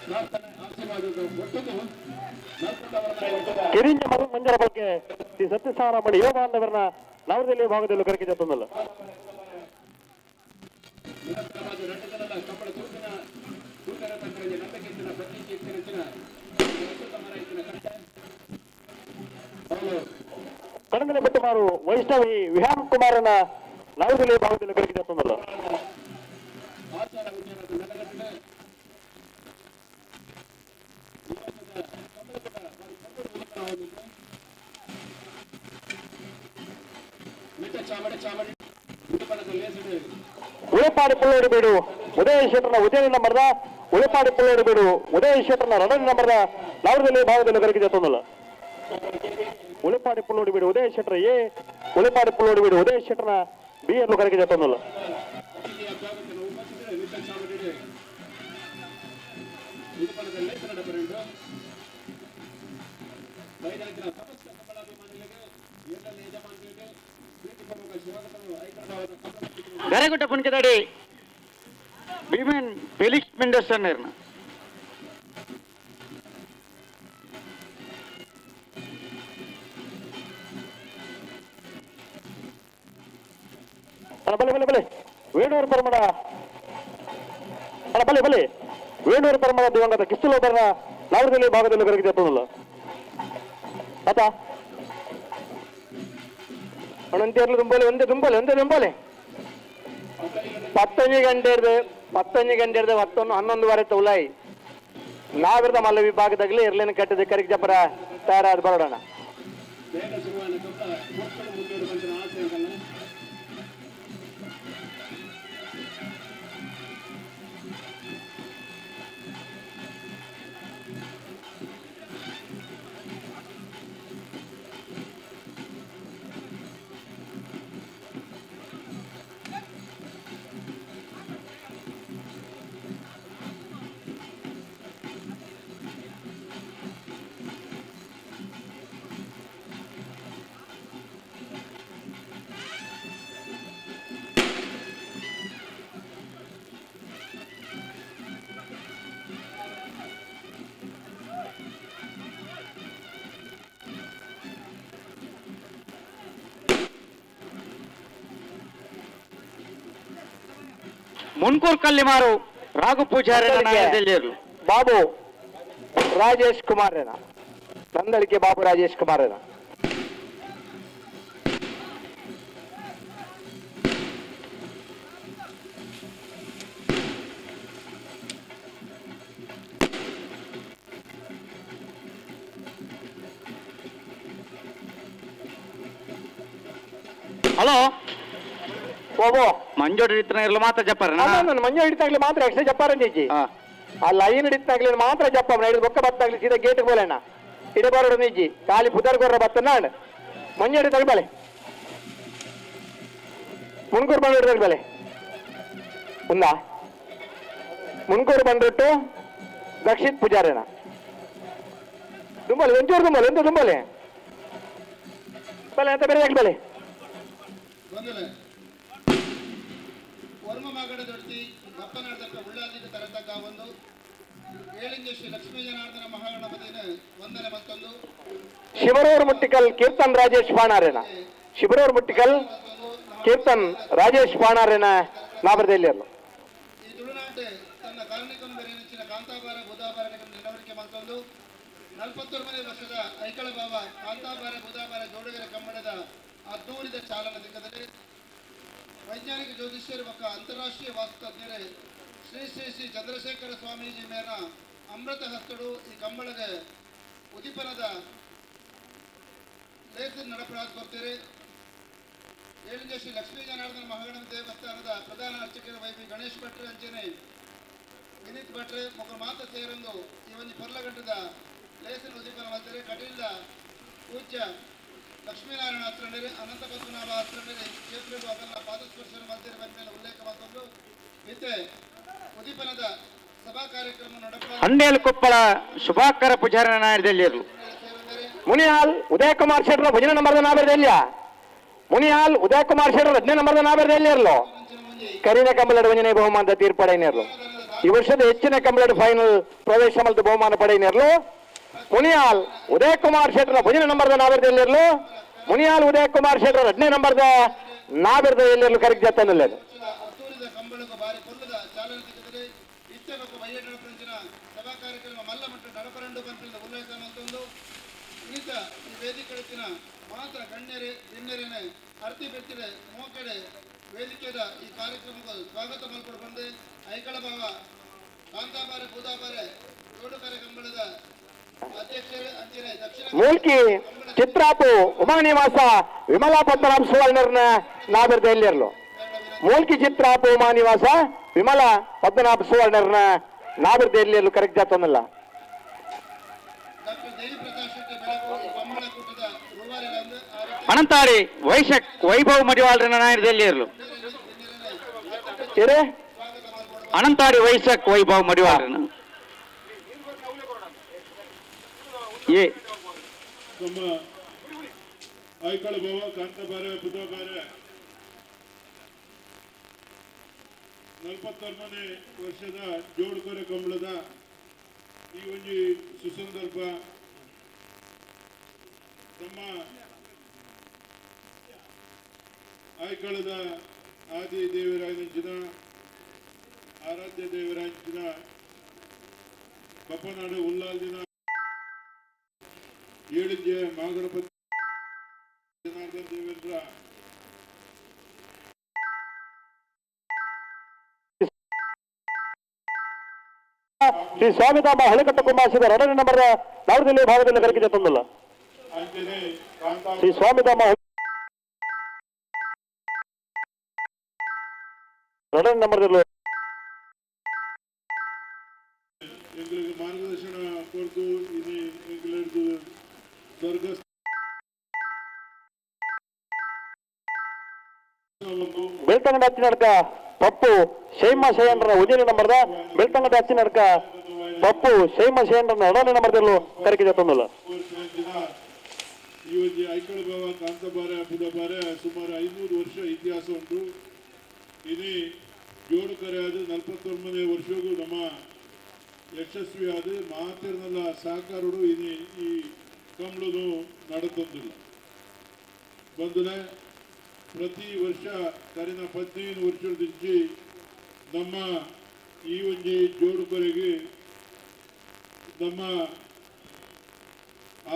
ಪ್ರಾರ್ಥನೆ ಆಶೀರ್ವಾದದ ಒಟ್ಟಿಗೆ ನಲ್ಕೊಂಡವರ ಕಿರಿಂಜ ಮರು ಮಂಜರ ಬಗ್ಗೆ ಶ್ರೀ ಸತ್ಯಸಾರಮಣಿ ಯೋಗಾನವರನ್ನ ನವದೆಹಲಿ ಭಾಗದಲ್ಲಿ ಕರಕೆ ಜೊತೆನ್ನುಲ್ಲ. ನಿರಂತರವಾದ ಎರಡು ದಿನದ ಕಬ್ಬಳ ತೂತಿನ ತೂಕರ ತಂತ್ರಜ್ಞ ನಂಬಿಕೆತ್ತಿನ ಪ್ರತೀತಿ ಹೆಚ್ಚಿನ ರೈತನ ಕಟ್ಟ ಅವರು ಕಡಂದಲೆ ಬೆಟ್ಟಮಾರು ವೈಷ್ಣವಿ ವಿಹಾನ್ ಕುಮಾರನ ನವದೆಹಲಿ ಭಾಗದಲ್ಲಿ ಕರಕೆ ಜೊತೆನ್ನುಲ್ಲ. ಆಚಾರ ವಿಚಾರದ ನೆಲೆಗಟ್ಟಿದೆ ಈ ವರ್ಷದ ಕಬ್ಬಳಕೂಟ ಬಾರಿ ಕಬ್ಬು ಉತ್ಪನ್ನವಾಗಿದ್ದು ಮಿಟ್ಟ ಚಾವಡಿ ಚಾವಡಿ ಉಡುಪಣದ ಲೇಸಡೆ. ಉಳಿಪಾಡಿ ಪುಳ್ಳೋಡಿ ಬೀಡು ಉದಯ ಶೆಟ್ಟರ್ನ ಉದಯ ನಂಬರ್ದ ಉಳಿಪಾಡಿ ಪುಳ್ಳೋಡಿ ಬೀಡು ಉದಯ ಶೆಟ್ಟರ್ನ ರಡನ್ ನಂಬರ್ದ ನವದೆಹಲಿ ಭಾಗದಲ್ಲಿ ಕರಕೆ ಜೊತೆನ್ನುಲ್ಲ. ಉಳಿಪಾಡಿ ಪುಳ್ಳೋಡಿ ಬೀಡು ಉದಯ ಶೆಟ್ಟರ್ ಎ ಉಳಿಪಾಡಿ ಪುಳ್ಳೋಡಿ ಬೀಡು ಉದಯ ಶೆಟ್ಟರ್ನ ಬಿ ಅನ್ನು ಕರಕೆ ಜೊತೆನ್ನುಲ್ಲ. ಅತಿಥಿಯ ಅಭ್ಯಾಗತನ ಉಪಸ್ಥಿತರೆ ಮಿಟ್ಟ ಚಾವಡಿ ಉಡುಪಣದ ಲೇಸನಡ ಬರೆಂಡು ಬೈದಾಂತಿನ ಸಮಸ್ತ ಕಬ್ಬಳಾಭಿಮಾನಿಗಳಿಗೆ ಎಲ್ಲ ಯಜಮಾನರಿಗೆ ಪ್ರೀತಿಪೂರ್ವಕ ಸ್ವಾಗತವನ್ನು ಐಕಳಭಾವದ ಕಬ್ಬಳ ಗರೆಗುಟ್ಟ ಪುಣ್ಕದಡಿ ಭೀಮನ್ ಫೆಲಿಕ್ಸ್ ಮೆಂಡೋಸನ್ ಬಲೆ ಬಲೆ ಬಲೆ ವೇಣೂರು ಪರಮಡ ಅಣ್ಣ ಬಲೆ ಬಲೆ ವೇಣೂರು ಪರಮಡ ದಿವಂಗತ ಕಿಸ್ತುಲೋಬರ್ನ ಲಾವರದಲ್ಲಿ ಭಾಗದಲ್ಲಿ ಕರಗಿ ಜಪ್ಪುನಲ್ಲ ಆತ ಅಣ್ಣಂತೇರ್ಲು ತುಂಬಲೆ ಒಂದೇ ತುಂಬಲೆ ಒಂದೇ ತುಂಬಲೆ ಪತ್ತೊಂಜಿ ಗಂಟೆ ಇರ್ದೆ ಪತ್ತೊಂಜಿ ಗಂಟೆ ಇರ್ದೆ ಹತ್ತೊಂದು ಹನ್ನೊಂದುವರೆ ತೌಲಾಯಿ ನಾವಿರದ ಮಲ್ಲ ವಿಭಾಗದಾಗಲಿ ಇರ್ಲೇನು ಕಟ್ಟಿದ ಕರಿಗ್ ಜಪರ ತಯಾರಾದ ಬರೋಣ. ಬೇಗ ಶುರುವಾದ ಕಂಬಳ ಮಕ್ಕಳು ಮುಂದೂಡು ಬಂದಿನ ಆಸೆಗಳನ್ನ ಮುನ್ಕೂರ್ ಕಲ್ಲಿಮಾರು ರಾಘು ಪೂಜಾರಿ ಬಾಬು ರಾಜೇಶ್ ಕುಮಾರ್ ನಂದಳಿಕೆ ಬಾಬು ರಾಜೇಶ್ ಕುಮಾರ್. ಹಲೋ ಓಬೋ ಮಂಜೋಡಿ ಇರ್ಲ ಮಾತ್ರ ಜಪ್ಪಾರ ನಾನು ಮಂಜು ಹಿಡಿತಾಗ್ಲಿ ಮಾತ್ರ ಎಕ್ಸ್ಟ್ರಾ ಜಪ್ಪಾರಂಜಿ. ಆ ಲೈನ್ ಹಿಡಿತಾಗ್ಲಿ ಮಾತ್ರ ಜಪ್ಪ ಹಿಡಿದು ಬೊಕ್ಕ ಬತ್ತಾಗ್ಲಿ ಸೀದಾ ಗೇಟ್ ಬೋಲಣ್ಣ ಇಡಬಾರಡು ನಿಜ್ಜಿ ಖಾಲಿ ಪುದರ್ ಗೊರ್ರ ಬತ್ತನ ಮಂಜು ಹಿಡಿತಾಗ ಬಲೆ ಮುನ್ಕೂರು ಬಂದು ಹಿಡಿದಾಗ ಬಲೆ ಉಂದ ಮುನ್ಕೂರು ಬಂದ್ಬಿಟ್ಟು ದಕ್ಷಿತ್ ಪೂಜಾರಿನ ದುಂಬಲೆ ಒಂಚೂರು ದುಂಬಲೆ ಎಂತ ದುಂಬಲೆ ಬಲೆ ಅಂತ ಬೇರೆ ಬಲೆ ಬಂದಲೆ ವರ್ಮ ಮಾಗಡ ದೊಡ್ತಿ ಬಪ್ಪನಾಡದಕ್ಕ ಉಳ್ಳಾದಿಗೆ ತರತಕ್ಕ ಒಂದು ಏಳಿಂಜೆ ಶ್ರೀ ಲಕ್ಷ್ಮೀ ಜನಾರ್ದನ ಮಹಾಗಣಪತಿನ ವಂದನೆ ಮತ್ತೊಂದು ಶಿವರೂರು ಮುಟ್ಟಿಕಲ್ ಕೀರ್ತನ್ ರಾಜೇಶ್ ಪಾಣಾರೇನ ಶಿವರೂರು ಮುಟ್ಟಿಕಲ್ ಕೀರ್ತನ್ ರಾಜೇಶ್ ಪಾಣಾರೇನ ನಾಬರದೆಲ್ಲಿಯರ್ಲು. ಈ ತುಳುನಾಟೆ ತನ್ನ ಕಾರ್ಣಿಕನು ಬೆರೆಯಿನ ಕಾಂತಾಬಾರ ಬುಧಾಬಾರ ನಿಲವರಿಕೆ ಮತ್ತೊಂದು 41ನೇ ವರ್ಷದ ಐಕಳ ಬಾವ ಕಾಂತಾಬಾರ ಬುಧಾಬಾರ ಜೋಡುಗೆರೆ ಕಮ್ಮಡದ ಅದ್ದೂರಿದ ಚಾಲನ ದಿಕ್ಕದಲ್ಲಿ ವೈಜ್ಞಾನಿಕ ಜ್ಯೋತಿಷ್ಯರು ಬಕ್ಕ ಅಂತಾರಾಷ್ಟ್ರೀಯ ವಾಸ್ತು ತಜ್ಞರೇ ಶ್ರೀ ಶ್ರೀ ಶ್ರೀ ಚಂದ್ರಶೇಖರ ಸ್ವಾಮೀಜಿ ಮೇನ ಅಮೃತ ಹಸ್ತಡು ಈ ಕಂಬಳದ ಉದಿಪನದ ಲೇಸನ್ ನಡಪರಾಜ್ ಕೊಡ್ತೀರಿ. ಏಳಿಂಜೆ ಶ್ರೀ ಲಕ್ಷ್ಮೀ ಜನಾರ್ದನ ಮಹಾಗಣಪತಿ ದೇವಸ್ಥಾನದ ಪ್ರಧಾನ ಅರ್ಚಕರು ವೈ ಬಿ ಗಣೇಶ್ ಭಟ್ರೆ ಅಂಚನೆ ವಿನೀತ್ ಭಟ್ರೆ ಮೊಕ ಮಾತ ಸೇರೊಂದು ಈ ಒಂದು ಪೊರ್ಲಗಂಟದ ಲೇಸನ್ ಉದೀಪನ ಮಾಡ್ತಾರೆ. ಕಟೀಲ್ದ ಪೂಜ್ಯ ಲಕ್ಷ್ಮೀನಾರಾಯಣ ಆಸ್ತ್ರಣ್ಣರು ಅನಂತ ಪದ್ಮನಾಭ ಆಸ್ತ್ರಣ್ಣರು ಕ್ಷೇತ್ರಗಳು ಅವೆಲ್ಲ ಪಾದಸ್ಪರ್ಶನ ಮಾಡ್ತಾರೆ ಮೇಲೆ ಉಲ್ಲೇಖ ಮಾಡಿಕೊಂಡು ಇತ್ತೆ ಉದೀಪನದ ಸಭಾ ಕಾರ್ಯಕ್ರಮ ನಡಪ ಹಂಡೇಲ್ ಕೊಪ್ಪಳ ಶುಭಾಕರ ಪೂಜಾರಿ ನಾಯಕದಲ್ಲಿರಲು ಮುನಿಯಾಲ್ ಉದಯ ಕುಮಾರ್ ಶೆಟ್ಟರ್ ಭಜನೆ ನಂಬರ್ದ ನಾಬರದೆಲ್ಲಿಯ ಮುನಿಯಾಲ್ ಉದಯ ಕುಮಾರ್ ಶೆಟ್ಟರ್ 15 ನಂಬರ್ದ ನಾಬರದೆಲ್ಲಿರಲು ಕರಿನ ಕಂಬಳಡ್ ವಂಜನೆ ಬಹುಮಾನದ ತೀರ್ಪಡೆಯನಿರಲು ಈ ವರ್ಷದ ಹೆಚ್ಚಿನ ಕಂಬಳಡ್ ಫೈನಲ್ ಪ್ರವೇಶ ಮಲ್ತು ಬಹುಮಾನ ಪಡೆಯನಿರಲು ಮುನಿಯಾಲ್ ಉದಯ ಕುಮಾರ್ ಶೆಟ್ಟರ್ ಭಜನೆ ನಂಬರ್ದ ನಾಬರದೆಲ್ಲಿರಲು ಮುನಿಯಾಲ್ ಉದಯ ಕುಮಾರ್ ಶೆಟ್ಟರ್ 15 ನಂಬರ್ದ ನಾಬರದ ಎಲ್ಲಿರಲು ಕರಿಗ್ ಜತ್ತನಲ್ಲ. ಅದ್ದೂರಿದ ಕಂಬಳಗ ಬಾರಿ ಕೊಲ್ಲದ ಚಾಲನೆ ಸಿಕ್ಕದೆ ಇತ್ತೆ ಬೊಕ್ಕ ಬಯ್ಯ ನಡಪರಂಚಿನ ಸಭಾ ಕಾರ್ಯಕ್ರಮ ಮಲ್ಲ ಮಟ್ಟ ನಡಪರಂಡು ಪನ್ಪಿನ ಉಲ್ಲೇಖ ಮತ್ತೊಂದು ಇನ್ನಿತ ಈ ವೇದಿಕೆಳತ್ತಿನ ಮಾತ್ರ ಗಣ್ಯರೇ ಬಿಣ್ಣೆರೇನೆ ಅರ್ತಿ ಬೆತ್ತಿಡೆ ಮೋಕೆಡೆ ವೇದಿಕೆದ ಈ ಕಾರ್ಯಕ್ರಮಕ್ಕೆ ಸ್ವಾಗತ ಮಲ್ಕೊಡು ಬಂದೆ ಐಕಳ ಭಾವ ಕಾಂತಾಬಾರೆ ಬೂದಾಬಾರೆ ಜೋಡುಕರೆ ಕಂಬಳದ ಅಧ್ಯಕ್ಷರೇ ಅಂಚನೆ ದಕ್ಷಿಣ ಮೂಲ್ಕಿ ಚಿತ್ರಾಪು ಉಮಾನಿವಾಸ ವಿಮಲಾ ಪದ್ಮನಾಭ ಸುವರ್ಣರ್ನ ನಾಬರದ ಎಲ್ಲಿರಲು ಮೂಲ್ಕಿ ಚಿತ್ರಾಪು ಉಮಾನಿವಾಸ ವಿಮಲಾ ಪದ್ಮನಾಭ ಸುವರ್ಣರ್ನ ನಾಬರದ ಎಲ್ಲಿರಲು ಕರೆಕ್ಟ್ ಜಾತನಲ್ಲ. ಡಾಕ್ಟರ್ ದೇವಿ ಪ್ರಕಾಶ್ ಶೆಟ್ಟಿ ಬೆಳಕು ಈ ಕಂಬಳ ಕೂಟದ ರೂವಾರಿಗಳಂದು ಆ ರೀತಿ ಅನಂತಾಡಿ ವೈಶಕ್ ವೈಭವ್ ಮಡಿವಾಳರನ್ನ ನಾಯಕದಲ್ಲಿರಲು ಏರೇ ಅನಂತಾಡಿ ವೈಶಕ್ ವೈಭವ್ ಮಡಿವಾಳರನ್ನ ಎ ನಮ್ಮ ಐಕಳ ಬಾವ ಕಾಂತಾಬಾರೆ ಬುಧಬಾರೆ 41ನೇ ವರ್ಷದ ಜೋಡುಕೊರೆ ಕಂಬಳದ ಈ ಒಂಜಿ ಸುಸಂದರ್ಭ ನಮ್ಮ ಐಕಳದ ಆದಿ ದೇವರಾಯನಂಚಿನ ಆರಾಧ್ಯ ದೇವರಾಯನಂಚಿನ ಬಪ್ಪನಾಡು ಉಲ್ಲಾಲ್ದಿನ ಏಳಿಂಜೆ ಮಹಾಗಣಪತಿ ಜನಾರ್ದನ್ ದೇವೇಂದ್ರ ಶ್ರೀ ಸ್ವಾಮಿಧಾಮ ಹಳೆಕಟ್ಟ ಕುಮಾಸಿದ ಎರಡನೇ ನಂಬರ್ ನವದೆಹಲಿ ಭಾಗದಲ್ಲಿ ಕರಕಿದೆ ತಂದಲ್ಲ. ಅಂಚನೆ ಕಾಂತಾ ಶ್ರೀ ಸ್ವಾಮಿಧಾಮ ಎರಡನೇ ನಂಬರ್ ಎಂಗಳಿಗೆ ಮಾರ್ಗದರ್ಶನ ಕೊರತು ಇನಿ ಎಂಗಳಿಗೆ ಸ್ವರ್ಗ ಬೆಳ್ತಂಗಡಿ ಹಚ್ಚಿನಡ್ಕ ಪಪ್ಪು ಶೈಮ ಶಯನ್ರ ಉಜಿರೆ ನಂಬರ್ದ ಬೆಳ್ತಂಗಡಿ ಹಚ್ಚಿನಡ್ಕ ಪಪ್ಪು ಶೈಮ ಶಯನ್ರನ ಎರಡನೇ ನಂಬರ್ದಲ್ಲೂ ಕರಕಿದೆ ತಂದಲ್ಲ. ಈ ಒಂಜಿ ಐಕಳ ಬಾವ ಕಾಂತಬಾರೆ ಬುಧಬಾರೆ ಸುಮಾರು 500 ವರ್ಷ ಇತಿಹಾಸ ಉಂಟು. ಇನಿ ಜೋಡು ಕರೆಯಾದ 49ನೇ ವರ್ಷಗೂ ನಮ್ಮ ಯಶಸ್ವಿಯಾದ ಮಾತೆರ್ನಲ್ಲ ಸಹಕಾರಡು ಇನಿ ಈ ಕಂಬಳನು ನಡತೊಂದಿಲ್ಲ. ಬಂದುಲೆ ಪ್ರತಿ ವರ್ಷ ಕರಿನ 15 ವರ್ಷದಿಂಚಿ ನಮ್ಮ ಈ ಒಂಜಿ ಜೋಡು ಕೊರೆಗೆ ನಮ್ಮ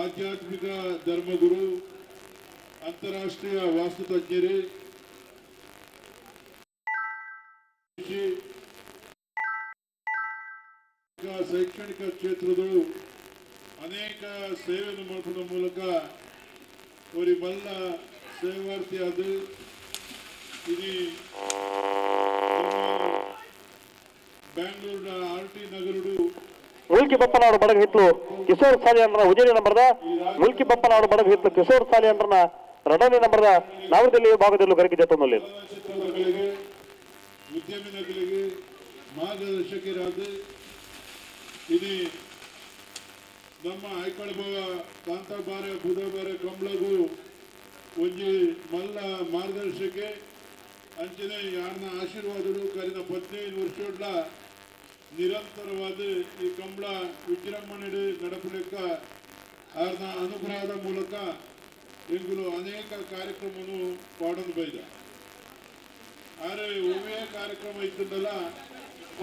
ಆಧ್ಯಾತ್ಮಿಕ ಧರ್ಮಗುರು ಅಂತಾರಾಷ್ಟ್ರೀಯ ವಾಸ್ತು ತಜ್ಞರೇ ಶೈಕ್ಷಣಿಕ ಕ್ಷೇತ್ರದ ಅನೇಕ ಸೇವೆಯನ್ನು ಮಾಡುವುದರ ಮೂಲಕ ಅವರಿ ಮಲ್ಲ ಸೇವಾರ್ಥಿಯಾದ ಇನಿ ಬೆಂಗಳೂರಿನ ಆರ್ ಟಿ ನಗರಡು ಮುಲ್ಕಿ ಬಪ್ಪನಾಡು ಬಡಗ ಹಿತ್ಲು ಕಿಶೋರ್ ಸಾಲಿ ಅಂದ್ರ ಉಜಿರೆ ನಂಬರ್ದ ಮುಲ್ಕಿ ಬಪ್ಪನಾಡು ಬಡಗ ಹಿತ್ಲು ಕಿಶೋರ್ ಸಾಲಿ ಅಂದ್ರನ ಎರಡನೇ ನಂಬರ್ದ ನವದೆಹಲಿ ಭಾಗದಲ್ಲೂ ಕರಕಿದೆ ತಂದಲ್ಲಿ. ಚಲನಚಿತ್ರಗಳಿಗೆ ಉದ್ಯಮಿನಗಳಿಗೆ ಮಾರ್ಗದರ್ಶಕರಾದ ಇನಿ ನಮ್ಮ ಐಕಳಭವ ಕಾಂತಾಬಾರೆ ಬುಧಬಾರೆ ಕಂಬಳಗು ಒಂಜಿ ಮಲ್ಲ ಮಾರ್ಗದರ್ಶಕೆ ಅಂಚನೆ ಯಾರನ ಆಶೀರ್ವಾದಗಳು ಕರಿನ 15 ವರ್ಷ ನಿರಂತರವಾದ ಈ ಕಂಬಳ ವಿಜೃಂಭಣೆ ನಡಪಲಿಕ್ಕ ಆರ್ನ ಅನುಗ್ರಹದ ಮೂಲಕ ಎಂಗುಲು ಅನೇಕ ಕಾರ್ಯಕ್ರಮವನ್ನು ಪಾಡೊಂದು ಬೈದ. ಆದರೆ ಒಮ್ಮೆ ಕಾರ್ಯಕ್ರಮ ಇದ್ದಲ್ಲ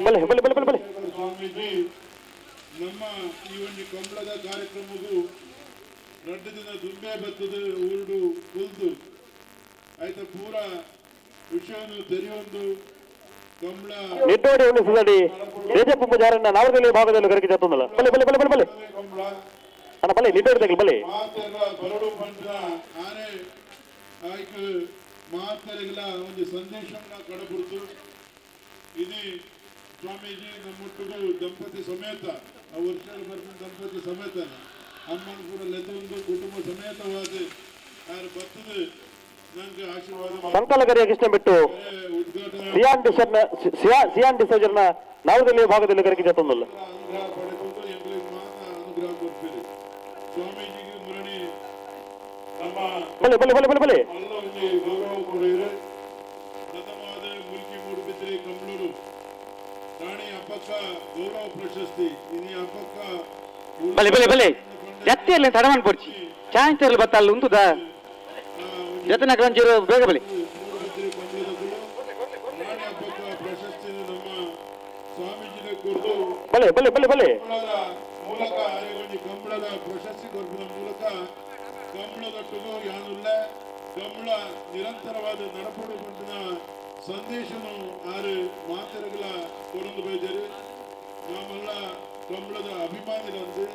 ಬಲೆ ಬಲೆ ಬಲೆ ಬಲೆ ಬಲೆ ಸ್ವಾಮೀಜಿ ನಮ್ಮ ಈ ಒಂದು ಕಂಬಳದ ಕಾರ್ಯಕ್ರಮಗೂ 2 ದಿನ ದುಂಬೆ ಬತ್ತದ ಊರುಡು ಕುಲ್ದು ಆಯ್ತ ಪೂರ ವಿಷಯವನ್ನು ತೆರೆಯೊಂದು ಕಂಬಳ ನಿಟ್ಟೋಡಿ ಉಳಿಸಿದಡಿ ತೇಜಪ್ಪ ಪೂಜಾರನ್ನ ನವದೆಹಲಿ ಭಾಗದಲ್ಲೂ ಕರಕಿದೆ ತಂದಲ್ಲ. ಬಲೆ ಬಲೆ ಬಲೆ ಬಲೆ ಬಲೆ ಕಂಬಳ ಅಣ್ಣ ಬಲೆ ನಿಟ್ಟೋಡಿ ತಗಲಿ ಬಲೆ. ಮಾತೆಲ್ಲ ಬರಡು ಪಂಡ ಆನೆ ಆಯ್ಕೆ ಮಾತೆರೆಗಳ ಒಂದು ಸಂದೇಶವನ್ನ ಕಡಬುರ್ತು. ಇನಿ ಸ್ವಾಮೀಜಿ ನಮ್ಮೊಟ್ಟಿಗೂ ದಂಪತಿ ಸಮೇತ ಆ ವರ್ಷ ಬರ್ತಿನ ದಂಪತಿ ಸಮೇತ ಅಮ್ಮನ ಕೂಡ ಲೆತ್ತೊಂದು ಕುಟುಂಬ ಸಮೇತವಾದ ಯಾರು ಬರ್ತದೆ ನಂಗೆ ಆಶೀರ್ವಾದ ಸಂಕಲಗರಿಯ ಕೃಷ್ಣ ಬಿಟ್ಟು ಉದ್ಘಾಟನೆ ಸಿಯಾನ್ ಡಿಸರ್ನ ಸಿಯಾನ್ ಡಿಸೋಜರ್ನ ನವದೆಹಲಿ ಭಾಗದಲ್ಲಿ ಕರಕಿದೆ ತಂದಲ್ಲ. ಅನುಗ್ರಹ ಪಡೆದುಕೊಂಡು ಎಂಗಳಿಗೆ ಮಾತ್ರ ಅನುಗ್ರಹ ಕೊಡ್ತೀರಿ ಸ್ವಾಮೀಜಿಗೆ ಮುರಣಿ ನಮ್ಮ ಬಲೆ ಬಲೆ ಬಲೆ ಬಲೆ ಬಲೆ ಎಲ್ಲ ಒಂದು ಗೌರವ ಕೊಡುವಿರಿ. ಪ್ರಥಮವಾದ ಮುಲ್ಕಿ ಮೂಡುಬಿದ್ರಿ ಕಂಬ್ಳೂರು ರಾಣಿ ಅಬ್ಬಕ್ಕ ಗೌರವ ಪ್ರಶಸ್ತಿ ಇನಿ ಅಬ್ಬಕ್ಕ ಬಲೆ ಬಲೆ ಬಲೆ ಜತ್ತಿಯಲ್ಲಿ ತಡಮನ್ ಪೊರ್ಚಿ ಚಾಂಚರ್ಲಿ ಬತ್ತಲ್ಲ ಉಂತುದ ಜತನಕಲಂಚೂರು ಬೇಗ ಬಲೆ. ಮೂಡುಬಿದ್ರಿ ಕಂಬ್ಳದಗಳು ರಾಣಿ ಅಬ್ಬಕ್ಕ ಪ್ರಶಸ್ತಿ ನಮ್ಮ ಸ್ವಾಮೀಜಿನ ಕುರಿತು ಬಲೆ ಬಲೆ ಬಲೆ ಬಲೆ ಕಂಬಳದ ಮೂಲಕ ಆರೆಗೊಂಜಿ ಕಂಬಳದ ಪ್ರಶಸ್ತಿ ಕೊರ್ಪಿನ ಮೂಲಕ ಕಂಬಳದೊಟ್ಟಿಗೂ ಯಾನುಲ್ಲ ಕಂಬಳ ನಿರಂತರವಾದ ನಡಪಡು ಪಂಡಿನ ಸಂದೇಶನು ಆರು ಮಾತೆರಗಳ ಕೊರೊಂದು ಬೈದರು. ನಾವೆಲ್ಲ ಕಂಬಳದ ಅಭಿಮಾನಿಗಳಂತೆ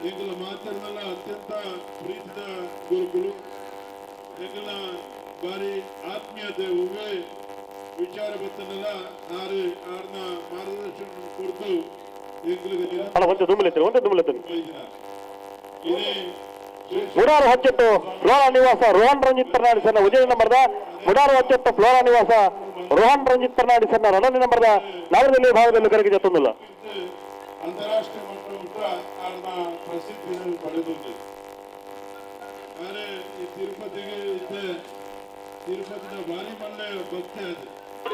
ಎಂಗಲ ಮಾತೆರನೆಲ್ಲ ಅತ್ಯಂತ ಪ್ರೀತಿದ ಗುರುಕುಲು ಎಂಗಲ ಬಾರಿ ಆತ್ಮೀಯತೆ ಒವ್ವೇ ವಿಚಾರ ಬತ್ತನೆಲ್ಲ ಆರು ಆರ್ನ ಮಾರ್ಗದರ್ಶನ ಕೊಡ್ತು ಎಂಗಳಿಗೆ ನಿರಂತರ ಅಣ್ಣ ಒಂದು ದುಮ್ಮಲೆತ್ತೀನಿ ಒಂದು ದುಮ್ಮಲೆತ್ತೀನಿ. ಬೈದಿನ. ಇದೇ ಮುಡಾರು ಹಚ್ಚೆಟ್ಟು ಫ್ಲೋರಾ ನಿವಾಸ ರೋಹನ್ ರಂಜಿತ್ ಫರ್ನಾಂಡಿಸ್ ಉಜಿರೆ ನಂಬರ್ದ ಮುಡಾರು ಹಚ್ಚೆಟ್ಟು ಫ್ಲೋರಾ ನಿವಾಸ ರೋಹನ್ ರಂಜಿತ್ ಫರ್ನಾಂಡಿಸ್ ಎರಡನೇ ನಂಬರ್ದ ನವದೆಹಲಿ ಭಾಗದಲ್ಲಿ ಕರಕಿದೆ ತಂದಲ್ಲ. ಅಂತಾರಾಷ್ಟ್ರೀಯ ಮಟ್ಟ ಉತ್ತರ ಆರ್ನ ಪ್ರಸಿದ್ಧಿಯನ್ನು ಪಡೆದುದೆ. ಆದರೆ ಈ ತಿರುಪತಿಗೆ ಇದ್ದ ತಿರುಪತಿನ ಭಾರಿ ಮಲ್ಲೆ ಭಕ್ತಿ ಅದು.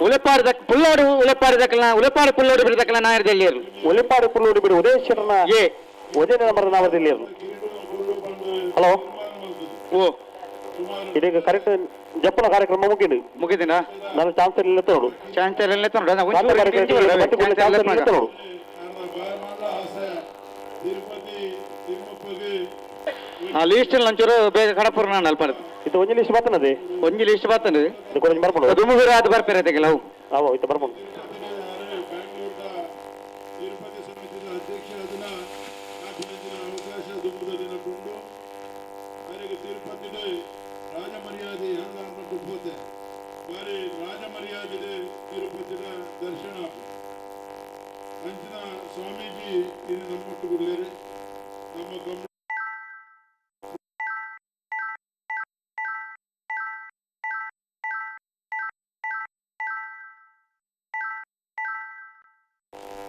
ಉಲೆಪಾಡು ದಕ್ ಪುಲ್ಲೋಡು ಉಲೆಪಾಡು ದಕ್ಕಲ ಉಲೆಪಾಡು ಪುಲ್ಲೋಡು ಬಿಡದಕ್ಕಲ ನಾಯರದೆಲ್ಲಿಯರು ಒಲಿಪಾಡು ಪುಲ್ಲೂರು ಬಿಡು ಉದಯ ಶೆಟ್ಟರ್ನ ಏ ಉದಯ ನಂಬರ್ದ ನವದೆಹಲಿ ಕಿರೀಟವನ್ನು ಕೊಡು ಬಂದು ಹಲೋ. ತೀರ್ಮಾನ ಮಾಡ್ತದೆ. ಓ ಇದೀಗ ಕರೆಕ್ಟ್ ಜಪ್ಪನ ಕಾರ್ಯಕ್ರಮ ಮುಗಿದು ಮುಗಿದಿನ ನಾನು ಚಾನ್ಸರ್ ಇಲ್ಲ ತೋಡು ಚಾನ್ಸರ್ ಎಲ್ಲ ನೋಡು ನನ್ನ ಕಾರ್ಯಕ್ರಮ ಚಾನ್ಸರ್ ಇಲ್ಲ ತೋಡು. ತಿರುಪತಿ ತಿಮ್ಮಪ್ಪಗೆ ಆ ಲೀಸ್ಟ್ ಒಂಚೂರು ಬೇಗ ಕಡಪುರ ನಾನು ಅಲ್ಪ ಇದು ಒಂಜಿ ಲಿಸ್ಟ್ ಬರ್ತನದೆ ಒಂಜಿ ಲಿಸ್ಟ್ ಬರ್ತದೆ ಇದು ಕೊಂಚ ಬರ್ಪುಂಡು ದುಮುಗುರು ಅದು ಬರ್ಪೇರೆ ಕೆಲವು ಅವ ಇದು ಬರ್ಪುಂಡು ಬ್ಯಾಂಗ್ಳೂರ್ದ ತಿರುಪತಿ ಸಮಿತಿಯ ಅಧ್ಯಕ್ಷರಾದ ಆಪಿನ ಅವಕಾಶ ದುಂಬುದ ದಿನಕ್ಕುಂಡು ಅವರಿಗೆ ತಿರುಪತಿಡೆ ರಾಜಮರ್ಯಾದೆ ಹ್ಯಾಂಗ ಪೋತೆ ಬಾರಿ ರಾಜಮರ್ಯಾದೆ ತಿರುಪತಿದ ದರ್ಶನ ಅಂಚಿನ ಸ್ವಾಮೀಜಿ ಇದು ನಮ್ಮೊಟ್ಟುಗುಳ್ಳೇರಿ ನಮ್ಮ ಕಮ್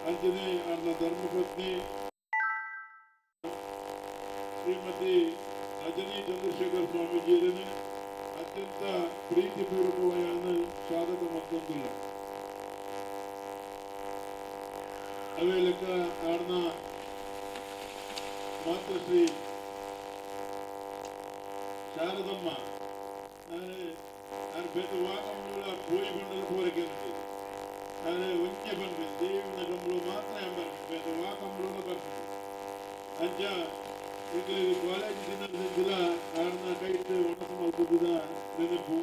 ಅಂಜನೆ ಅವರ ಧರ್ಮಪತ್ನಿ ಶ್ರೀಮತಿ ರಜನಿ ಚಂದ್ರಶೇಖರ್ ಸ್ವಾಮೀಜಿಯವರನ್ನು ಅತ್ಯಂತ ಪ್ರೀತಿಪೂರ್ವಕವಾಗಿ ಸ್ವಾಗತ ಮತ್ತೊಂದಿಲ್ಲ. ಅವೇ ಲೆಕ್ಕ ಆರ್ನ ಮಾತೃಶ್ರೀ ಶಾರದಮ್ಮ ನಾನು ಬೇತ ವಾಕಂಬುಲ ಪೋಯಿ ಬಂಡಲ ಪೋರಕ್ಕೆ ಆದರೆ ಒಂಜೆ ಬಂದ್ವಿ ದೇವಿನ ಕಂಬಳು ಮಾತ್ರ ಎಂಬರ್ಪಿ ಬೇತ ವಾಕಂಬಳು ಬರ್ಪಿ ಅಂಚ ಈಗ ಕಾಲೇಜ್ ದಿನದ ಆರ್ನ ಕೈಟ್ ಒಣಸು ಮಲ್ಪುದ ನೆನಪು.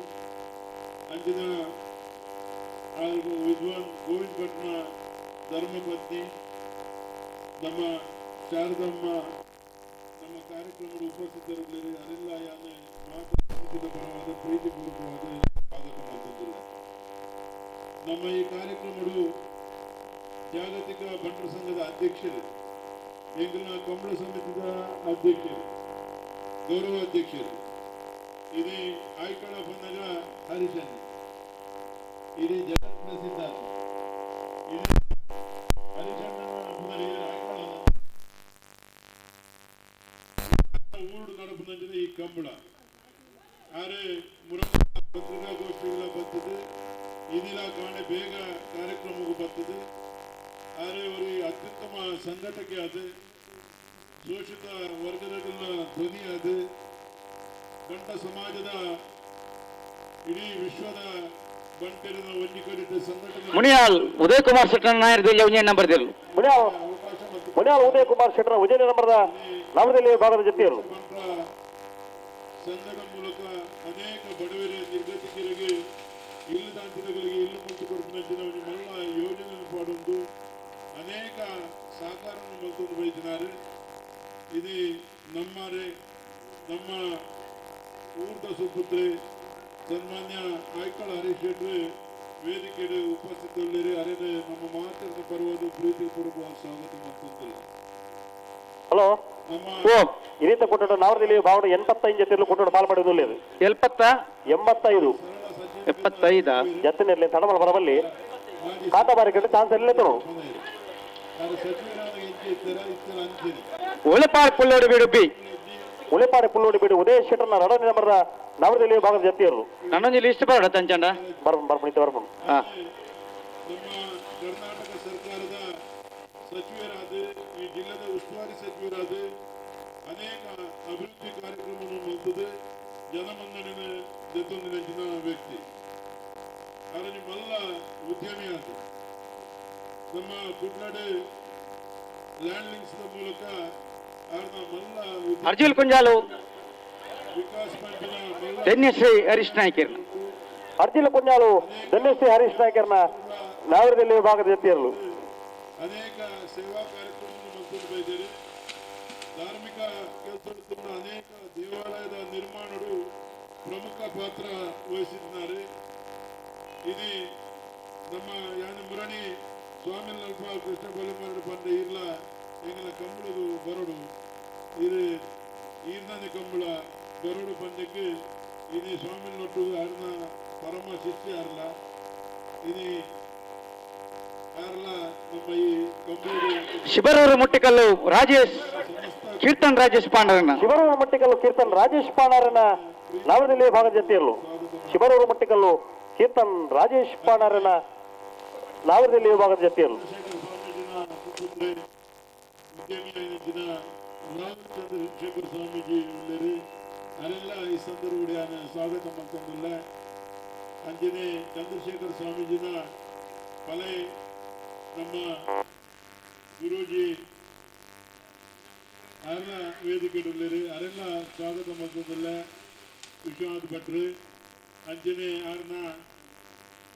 ಅಂಚಿನ ವಿದ್ವಾನ್ ಗೋವಿಂದ ಭಟ್ನ ಧರ್ಮಪತ್ನಿ ನಮ್ಮ ಶಾರದಮ್ಮ ನಮ್ಮ ಕಾರ್ಯಕ್ರಮದ ಉಪಸ್ಥಿತರಲ್ಲಿ ಅನಿಲ್ಲ ಯಾನೆ ಮಾತು ಪರವಾದ ಪ್ರೀತಿಪೂರ್ವಕವಾದ ಸ್ವಾಗತ ಮಾಡ್ತಿದ್ದಿಲ್ಲ. ನಮ್ಮ ಈ ಕಾರ್ಯಕ್ರಮವು ಜಾಗತಿಕ ಬಂಟರ ಸಂಘದ ಅಧ್ಯಕ್ಷರು, ಎಂಗಿನ ಕಂಬಳ ಸಮಿತಿಯ ಅಧ್ಯಕ್ಷರು, ಗೌರವ ಅಧ್ಯಕ್ಷರು, ಇದೇ ಆಯ್ಕಳ ಬಂದಾಗ ಹರಿಶನ್, ಇಡೀ ಜಗತ್ ಪ್ರಸಿದ್ಧ ಇದು ಹರಿಶಣ್ಣನ ಆಯ್ಕಳ ಊರು ನಡಪುನಂಚಿನ ಈ ಕಂಬಳ ಆರೆ ಮುರ ಪತ್ರಿಕಾಗೋಷ್ಠಿಗಳ ಬರ್ತದೆ, ಇದಿಲ್ಲ ಕಾಣೆ ಬೇಗ ಕಾರ್ಯಕ್ರಮಕ್ಕೂ ಬರ್ತದೆ. ಆದರೆ ಅವರಿಗೆ ಅತ್ಯುತ್ತಮ ಸಂಘಟಕೆ ಅದು, ಶೋಷಿತ ವರ್ಗದ ಧ್ವನಿ ಅದು, ಬಂಟ ಸಮಾಜದ ಇಡೀ ವಿಶ್ವದ ಬಂಟರಿನ ಒಂಜಿ ಕಡಿತ ಸಂಘಟನೆ. ಮುನಿಯಾಲ್ ಉದಯ್ ಕುಮಾರ್ ಶೆಟ್ಟರ್ ನಾಯರ್ ದಿಲ್ಲಿ ಒಂಜಿ ನಂಬರ್ ದಿಲ್ಲು. ಮುನಿಯಾಲ್ ಮುನಿಯಾಲ್ ಉದಯ್ ಕುಮಾರ್ ಶೆಟ್ಟರ್ ಉಜ್ಜಯಿನಿ ನಂಬರ್ದ ನವದೆಹಲಿ ಭಾಗದ ಜೊತೆಯವರು. ಬಂಟ ಸಂಘದ ಮೂಲಕ ಅನೇಕ ಬಡವರ ನಿರ್ಗತಿಕರಿಗೆ ಇಲ್ಲದಾಂತಿಗಳಿಗೆ ಇಲ್ಲು ಮುಟ್ಟು ಕೊಡ್ಪಿನಂಚಿನ ಒಂಜಿ ಮಲ್ಲ ಯೋಜನೆ ಪಾಡೊಂದು ಅನೇಕ ಸಹಕಾರವನ್ನು ಮಲ್ತೊಂದು ಬೈದಿನಾರು. ಇದು ನಮ್ಮರೆ ನಮ್ಮ ಊರ್ದ ಸುಪುತ್ರೆ ಸನ್ಮಾನ್ಯ ಆಯ್ಕಳ ಹರೀಶ್ ಶೆಟ್ರು ವೇದಿಕೆಗೆ ಉಪಸ್ಥಿತರುಳ್ಳೇರಿ ಅರೆನೆ ನಮ್ಮ ಮಾತನ್ನು ಬರುವುದು ಪ್ರೀತಿಪೂರ್ವಕವಾಗಿ ಸ್ವಾಗತ ಮತ್ತೊಂದಿಲ್ಲ. ಹಲೋ ನಮ್ಮ ಓ ಇದೀತ ಕೊಟ್ಟೋಡು ನವದೆಹಲಿ ಭಾಗದ 85 ಜೊತೆಯಲ್ಲೂ ಕೊಟ್ಟೋಡು ಪಾಲ್ ಪಡೆಯುವುದಿಲ್ಲ. ಎಲ್ಪತ್ತ 85 75 ಜತ್ತಿನಲ್ಲಿ ತಡಮಲ ಬರಬಲ್ಲಿ ಕಾತಾಬಾರಿ ಕಡೆ ಚಾನ್ಸ್ ಇಲ್ಲ ತೋಡು. ಉಳಿಪಾಡ್ ಪುಲ್ಲೋಡಿ ಬೀಡು ಬಿ ಉಳಿಪಾಡಿ ಪುಲ್ಲೋಡಿ ಬೀಡು ಉದಯ ಶೆಟ್ಟರ್ನ ಎರಡನೇ ನಂಬರ್ದ ನವದೆಹಲಿ ಭಾಗದ ಜೊತೆಯವರು. ನನ್ನೊಂದು ಲಿಸ್ಟ್ ಬರೋಣ ತಂಚಂಡ ಬರ್ಪುಂಡು ಬರ್ಪುಂಡು ಬರ್ಪುಂಡು. ಹಾ. ನಮ್ಮ ಕರ್ನಾಟಕ ಸರ್ಕಾರದ ಸಚಿವರಾದ ಈ ಜಿಲ್ಲೆದ ಉಸ್ತುವಾರಿ ಸಚಿವರಾದ ಅನೇಕ ಅಭಿವೃದ್ಧಿ ಕಾರ್ಯಕ್ರಮವನ್ನು ಮಲ್ತದೆ ಜನಮನ್ನಣೆ ದೆತ್ತೊಂದಿನ ವ್ಯಕ್ತಿ ಅದರಲ್ಲಿ ಮಲ್ಲ ಉದ್ಯಮಿಯಾದ ನಮ್ಮ ಕುಡ್ಲಡೆ ಲ್ಯಾಂಡ್ ಲಿಂಕ್ಸ್ ಮೂಲಕ ಅವರ ಮಲ್ಲ ಅರ್ಜುಲ್ ಕುಂಜಾಲು ವಿಕಾಸ್ ಪಂಪಿನ ಮಲ್ಲ ಧನ್ಯಶ್ರೀ ಹರೀಶ್ ನಾಯ್ಕರ್ ಅರ್ಜಿಲ ಕುಂಜಾಲು ಧನ್ಯಶ್ರೀ ಹರೀಶ್ ನಾಯ್ಕರ್ನ ನವದೆಹಲಿ ಭಾಗದ ಜೊತೆಯವರು. ಅನೇಕ ಸೇವಾ ಕಾರ್ಯಕ್ರಮವನ್ನು ಮಲ್ತೊಂದು ಬೈದೇರಿ. ಧಾರ್ಮಿಕ ಕೆಲಸ ಅನೇಕ ದೇವಾಲಯದ ನಿರ್ಮಾಣರು ಪ್ರಮುಖ ಪಾತ್ರ ವಹಿಸಿದ್ದಾರೆ. ಇದು ನಮ್ಮ ಯಾನ ಮುರಣಿ ಸ್ವಾಮಿ ಅಲ್ಪ ಕೃಷ್ಣ ಬೊಲಿಮಾರು ಪಂಡ ಇರ್ಲ ಎಂಗಲ ಕಂಬಳದು ಬರೋಡು ಇದು ಈರ್ನನೆ ಕಂಬಳ ಬರೋಡು ಪಂಡಕ್ಕೆ ಇದು ಸ್ವಾಮಿ ನೊಟ್ಟು ಅರ್ನ ಪರಮ ಶಿಷ್ಯ ಅರ್ಲ ಇದು ಅರ್ಲ ನಮ್ಮ ಈ ಕಂಬಳದು ಶಿಬರೂರು ಮುಟ್ಟಿಕಲ್ಲು ರಾಜೇಶ್ ಕೀರ್ತನ್ ರಾಜೇಶ್ ಪಾಂಡರನ್ನ ಶಿಬರೂರು ಮಟ್ಟಿಕಲ್ಲು ಕೀರ್ತನ್ ರಾಜೇಶ್ ಪಾಣಾರನ ನವದೆಹಲಿ ಭಾಗದ ಜೊತೆಯಲ್ಲೂ. ಶಿಬರೂರು ಮಟ್ಟಿಕಲ್ಲು ಕೀರ್ತನ್ ರಾಜೇಶ್ ಪಾಣಾರನ ನವದೆಹಲಿ ಭಾಗದ ಜೊತೆಯಲ್ಲೂ. ಚಂದ್ರಶೇಖರ ಸ್ವಾಮೀಜಿನ ಸುಪುತ್ರೆ ಉದ್ಯಮಿಯಾಗಿನ ರಾಮಚಂದ್ರಶೇಖರ ಸ್ವಾಮೀಜಿ ಉಳ್ಳೇರಿ ಅರೆಲ್ಲ ಈ ಸಂದರ್ಭ ಸ್ವಾಗತ ಮಲ್ತೊಂದುಲ್ಲ. ಅಂಚನೆ ಚಂದ್ರಶೇಖರ ಸ್ವಾಮೀಜಿನ ಪಲೆ ನಮ್ಮ ಗುರೂಜಿ ಅರ್ನ ವೇದಿಕೆ ಅರೆಲ್ಲ ಸ್ವಾಗತ ಮಲ್ತೊಂದುಲ್ಲ ವಿಶ್ವನಾಥ್ ಭಟ್ರು. ಅಂಚನೆ ಆರ್ನ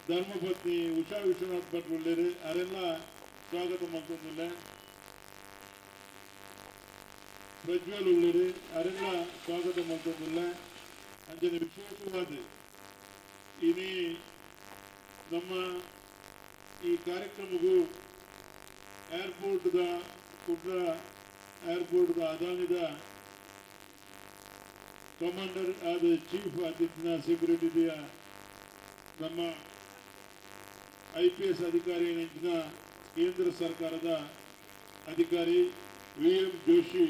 ಧರ್ಮಪತ್ನಿ ಉಷಾ ವಿಶ್ವನಾಥ್ ಭಟ್ರು ಉಳ್ಳೇರು, ಅರೆಲ್ಲ ಸ್ವಾಗತ ಮಲ್ತೊಂದುಲ್ಲ. ಪ್ರಜ್ವಲ್ ಉಳ್ಳೇರು, ಅರೆಲ್ಲ ಸ್ವಾಗತ ಮಲ್ತೊಂದುಲ್ಲ. ಅಂಚನೆ ವಿಶೇಷವಾದ ಇನಿ ನಮ್ಮ ಈ ಕಾರ್ಯಕ್ರಮಕ್ಕೂ ಏರ್ಪೋರ್ಟ್ದ ಕುಡ್ಲ ಏರ್ಪೋರ್ಟ್ದ ಅದಾನಿದ ಕಮಾಂಡರ್ ಆದ ಚೀಫ್ ಆದಿತ್ಯನ ಸೆಕ್ಯೂರಿಟಿಯ ನಮ್ಮ ಐಪಿಎಸ್ ಅಧಿಕಾರಿ ನೆಂಚಿನ ಕೇಂದ್ರ ಸರ್ಕಾರದ ಅಧಿಕಾರಿ ವಿ ಎಂ जोशी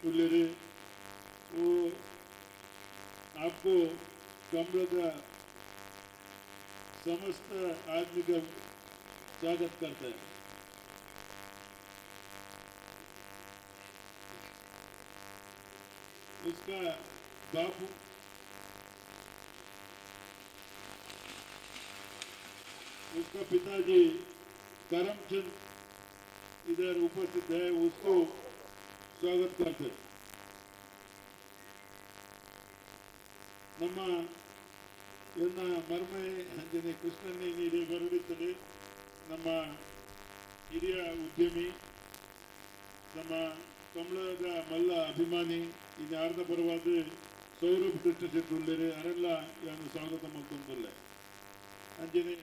उल्लेरे, वो आपको कमल का समस्त आदमी का स्वागत करते हैं। उसका बापू उसका पिताजी करमचंद इधर उपस्थित है, उसको स्वागत करते हैं। ನಮ್ಮ ಎನ್ನ ಮರ್ಮೆ ಅಂಜನೆ ಕೃಷ್ಣನ್ನೇ ನೀಡಿ ಬರಡಿತ್ತದೆ. ನಮ್ಮ ಹಿರಿಯ ಉದ್ಯಮಿ, ನಮ್ಮ ಕಮಲದ ಮಲ್ಲ ಅಭಿಮಾನಿ, ಇದು ಆರ್ದ ಪರವಾದ ಸೌರಭ್ ಕೃಷ್ಣ ಶೆಟ್ಟಿ ಉಳ್ಳೇರು, ಅರೆಲ್ಲ ಯಾನು ಸ್ವಾಗತ ಮಲ್ತೊಂದುಲ್ಲೆ. ಅಂಜನೆ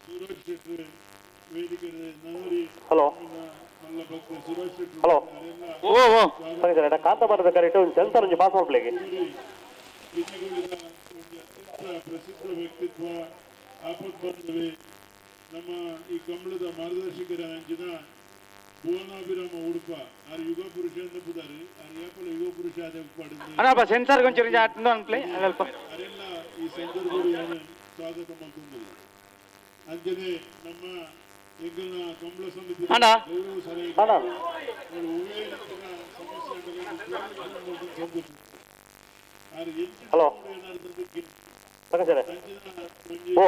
ಸೂರಜ್ ಶೆಟ್ಟಿ ವೇದಿಕೆ ನವರಿ ಹಲೋ. ಮಲ್ಲ ಭಕ್ತ ಸುರೇಶ್ ಶೆಟ್ಟಿ ಹಲೋ. ಅರೆಲ್ಲ ಓ ಓ ಸರಿ ಸರ್, ಕಾಂತಾಬಾರದ ಕರೆಕ್ಟ್ ಒಂದು ಸೆನ್ಸರ್ ಒಂಜಿ ಪಾಸ್ ಮಲ್ಪಲೆಗೆ. ಕಿನ್ನಿಗೋಳಿನ ಒಂದು ಅತ್ಯಂತ ಪ್ರಸಿದ್ಧ ವ್ಯಕ್ತಿತ್ವ, ಆಪತ್ ಬಂಧುವೆ ನಮ್ಮ ಈ ಕಮಲದ ಮಾರ್ಗದರ್ಶಕರ ಅಂಚಿನ ಭುವನಾಭಿರಾಮ ಉಡುಪ ಆರ್ ಯುಗ ಪುರುಷ ಅಂತ ಆರ್ ಏಪಲ ಯುಗ ಪುರುಷ ಅದೇ ಉಪ್ಪಾಡಿದ್ದು. ಅಣ್ಣ ಸೆನ್ಸರ್ ಗೊಂಚೂರು ಆಟಂದು ಅನ್ಪ್ಲೆ ಅಲ್ಪ. ಅರೆಲ್ಲ ಈ ಸಂದರ್ಭದಲ್ಲಿ ಸ್ವಾಗತ ಮಲ್ತೊಂದುಲ್ಲ. ಅಂಚನೆ ನಮ್ಮ ಎಂಗಲ್ನ ಕಮಲ ಸಮಿತಿ ಅಣ್ಣ. ಗೌರವ ಸಲಹೆ ಅಣ್ಣ. ಒವ್ವೇ ರೀತಿಯ ಸಮಸ್ಯೆ ಆರ್ ಎಂಚಿನ ಹಲೋ. ಏನಾದ್ರು ಸರಿ ಸರ್. ಅಂಚಿನ ಓ.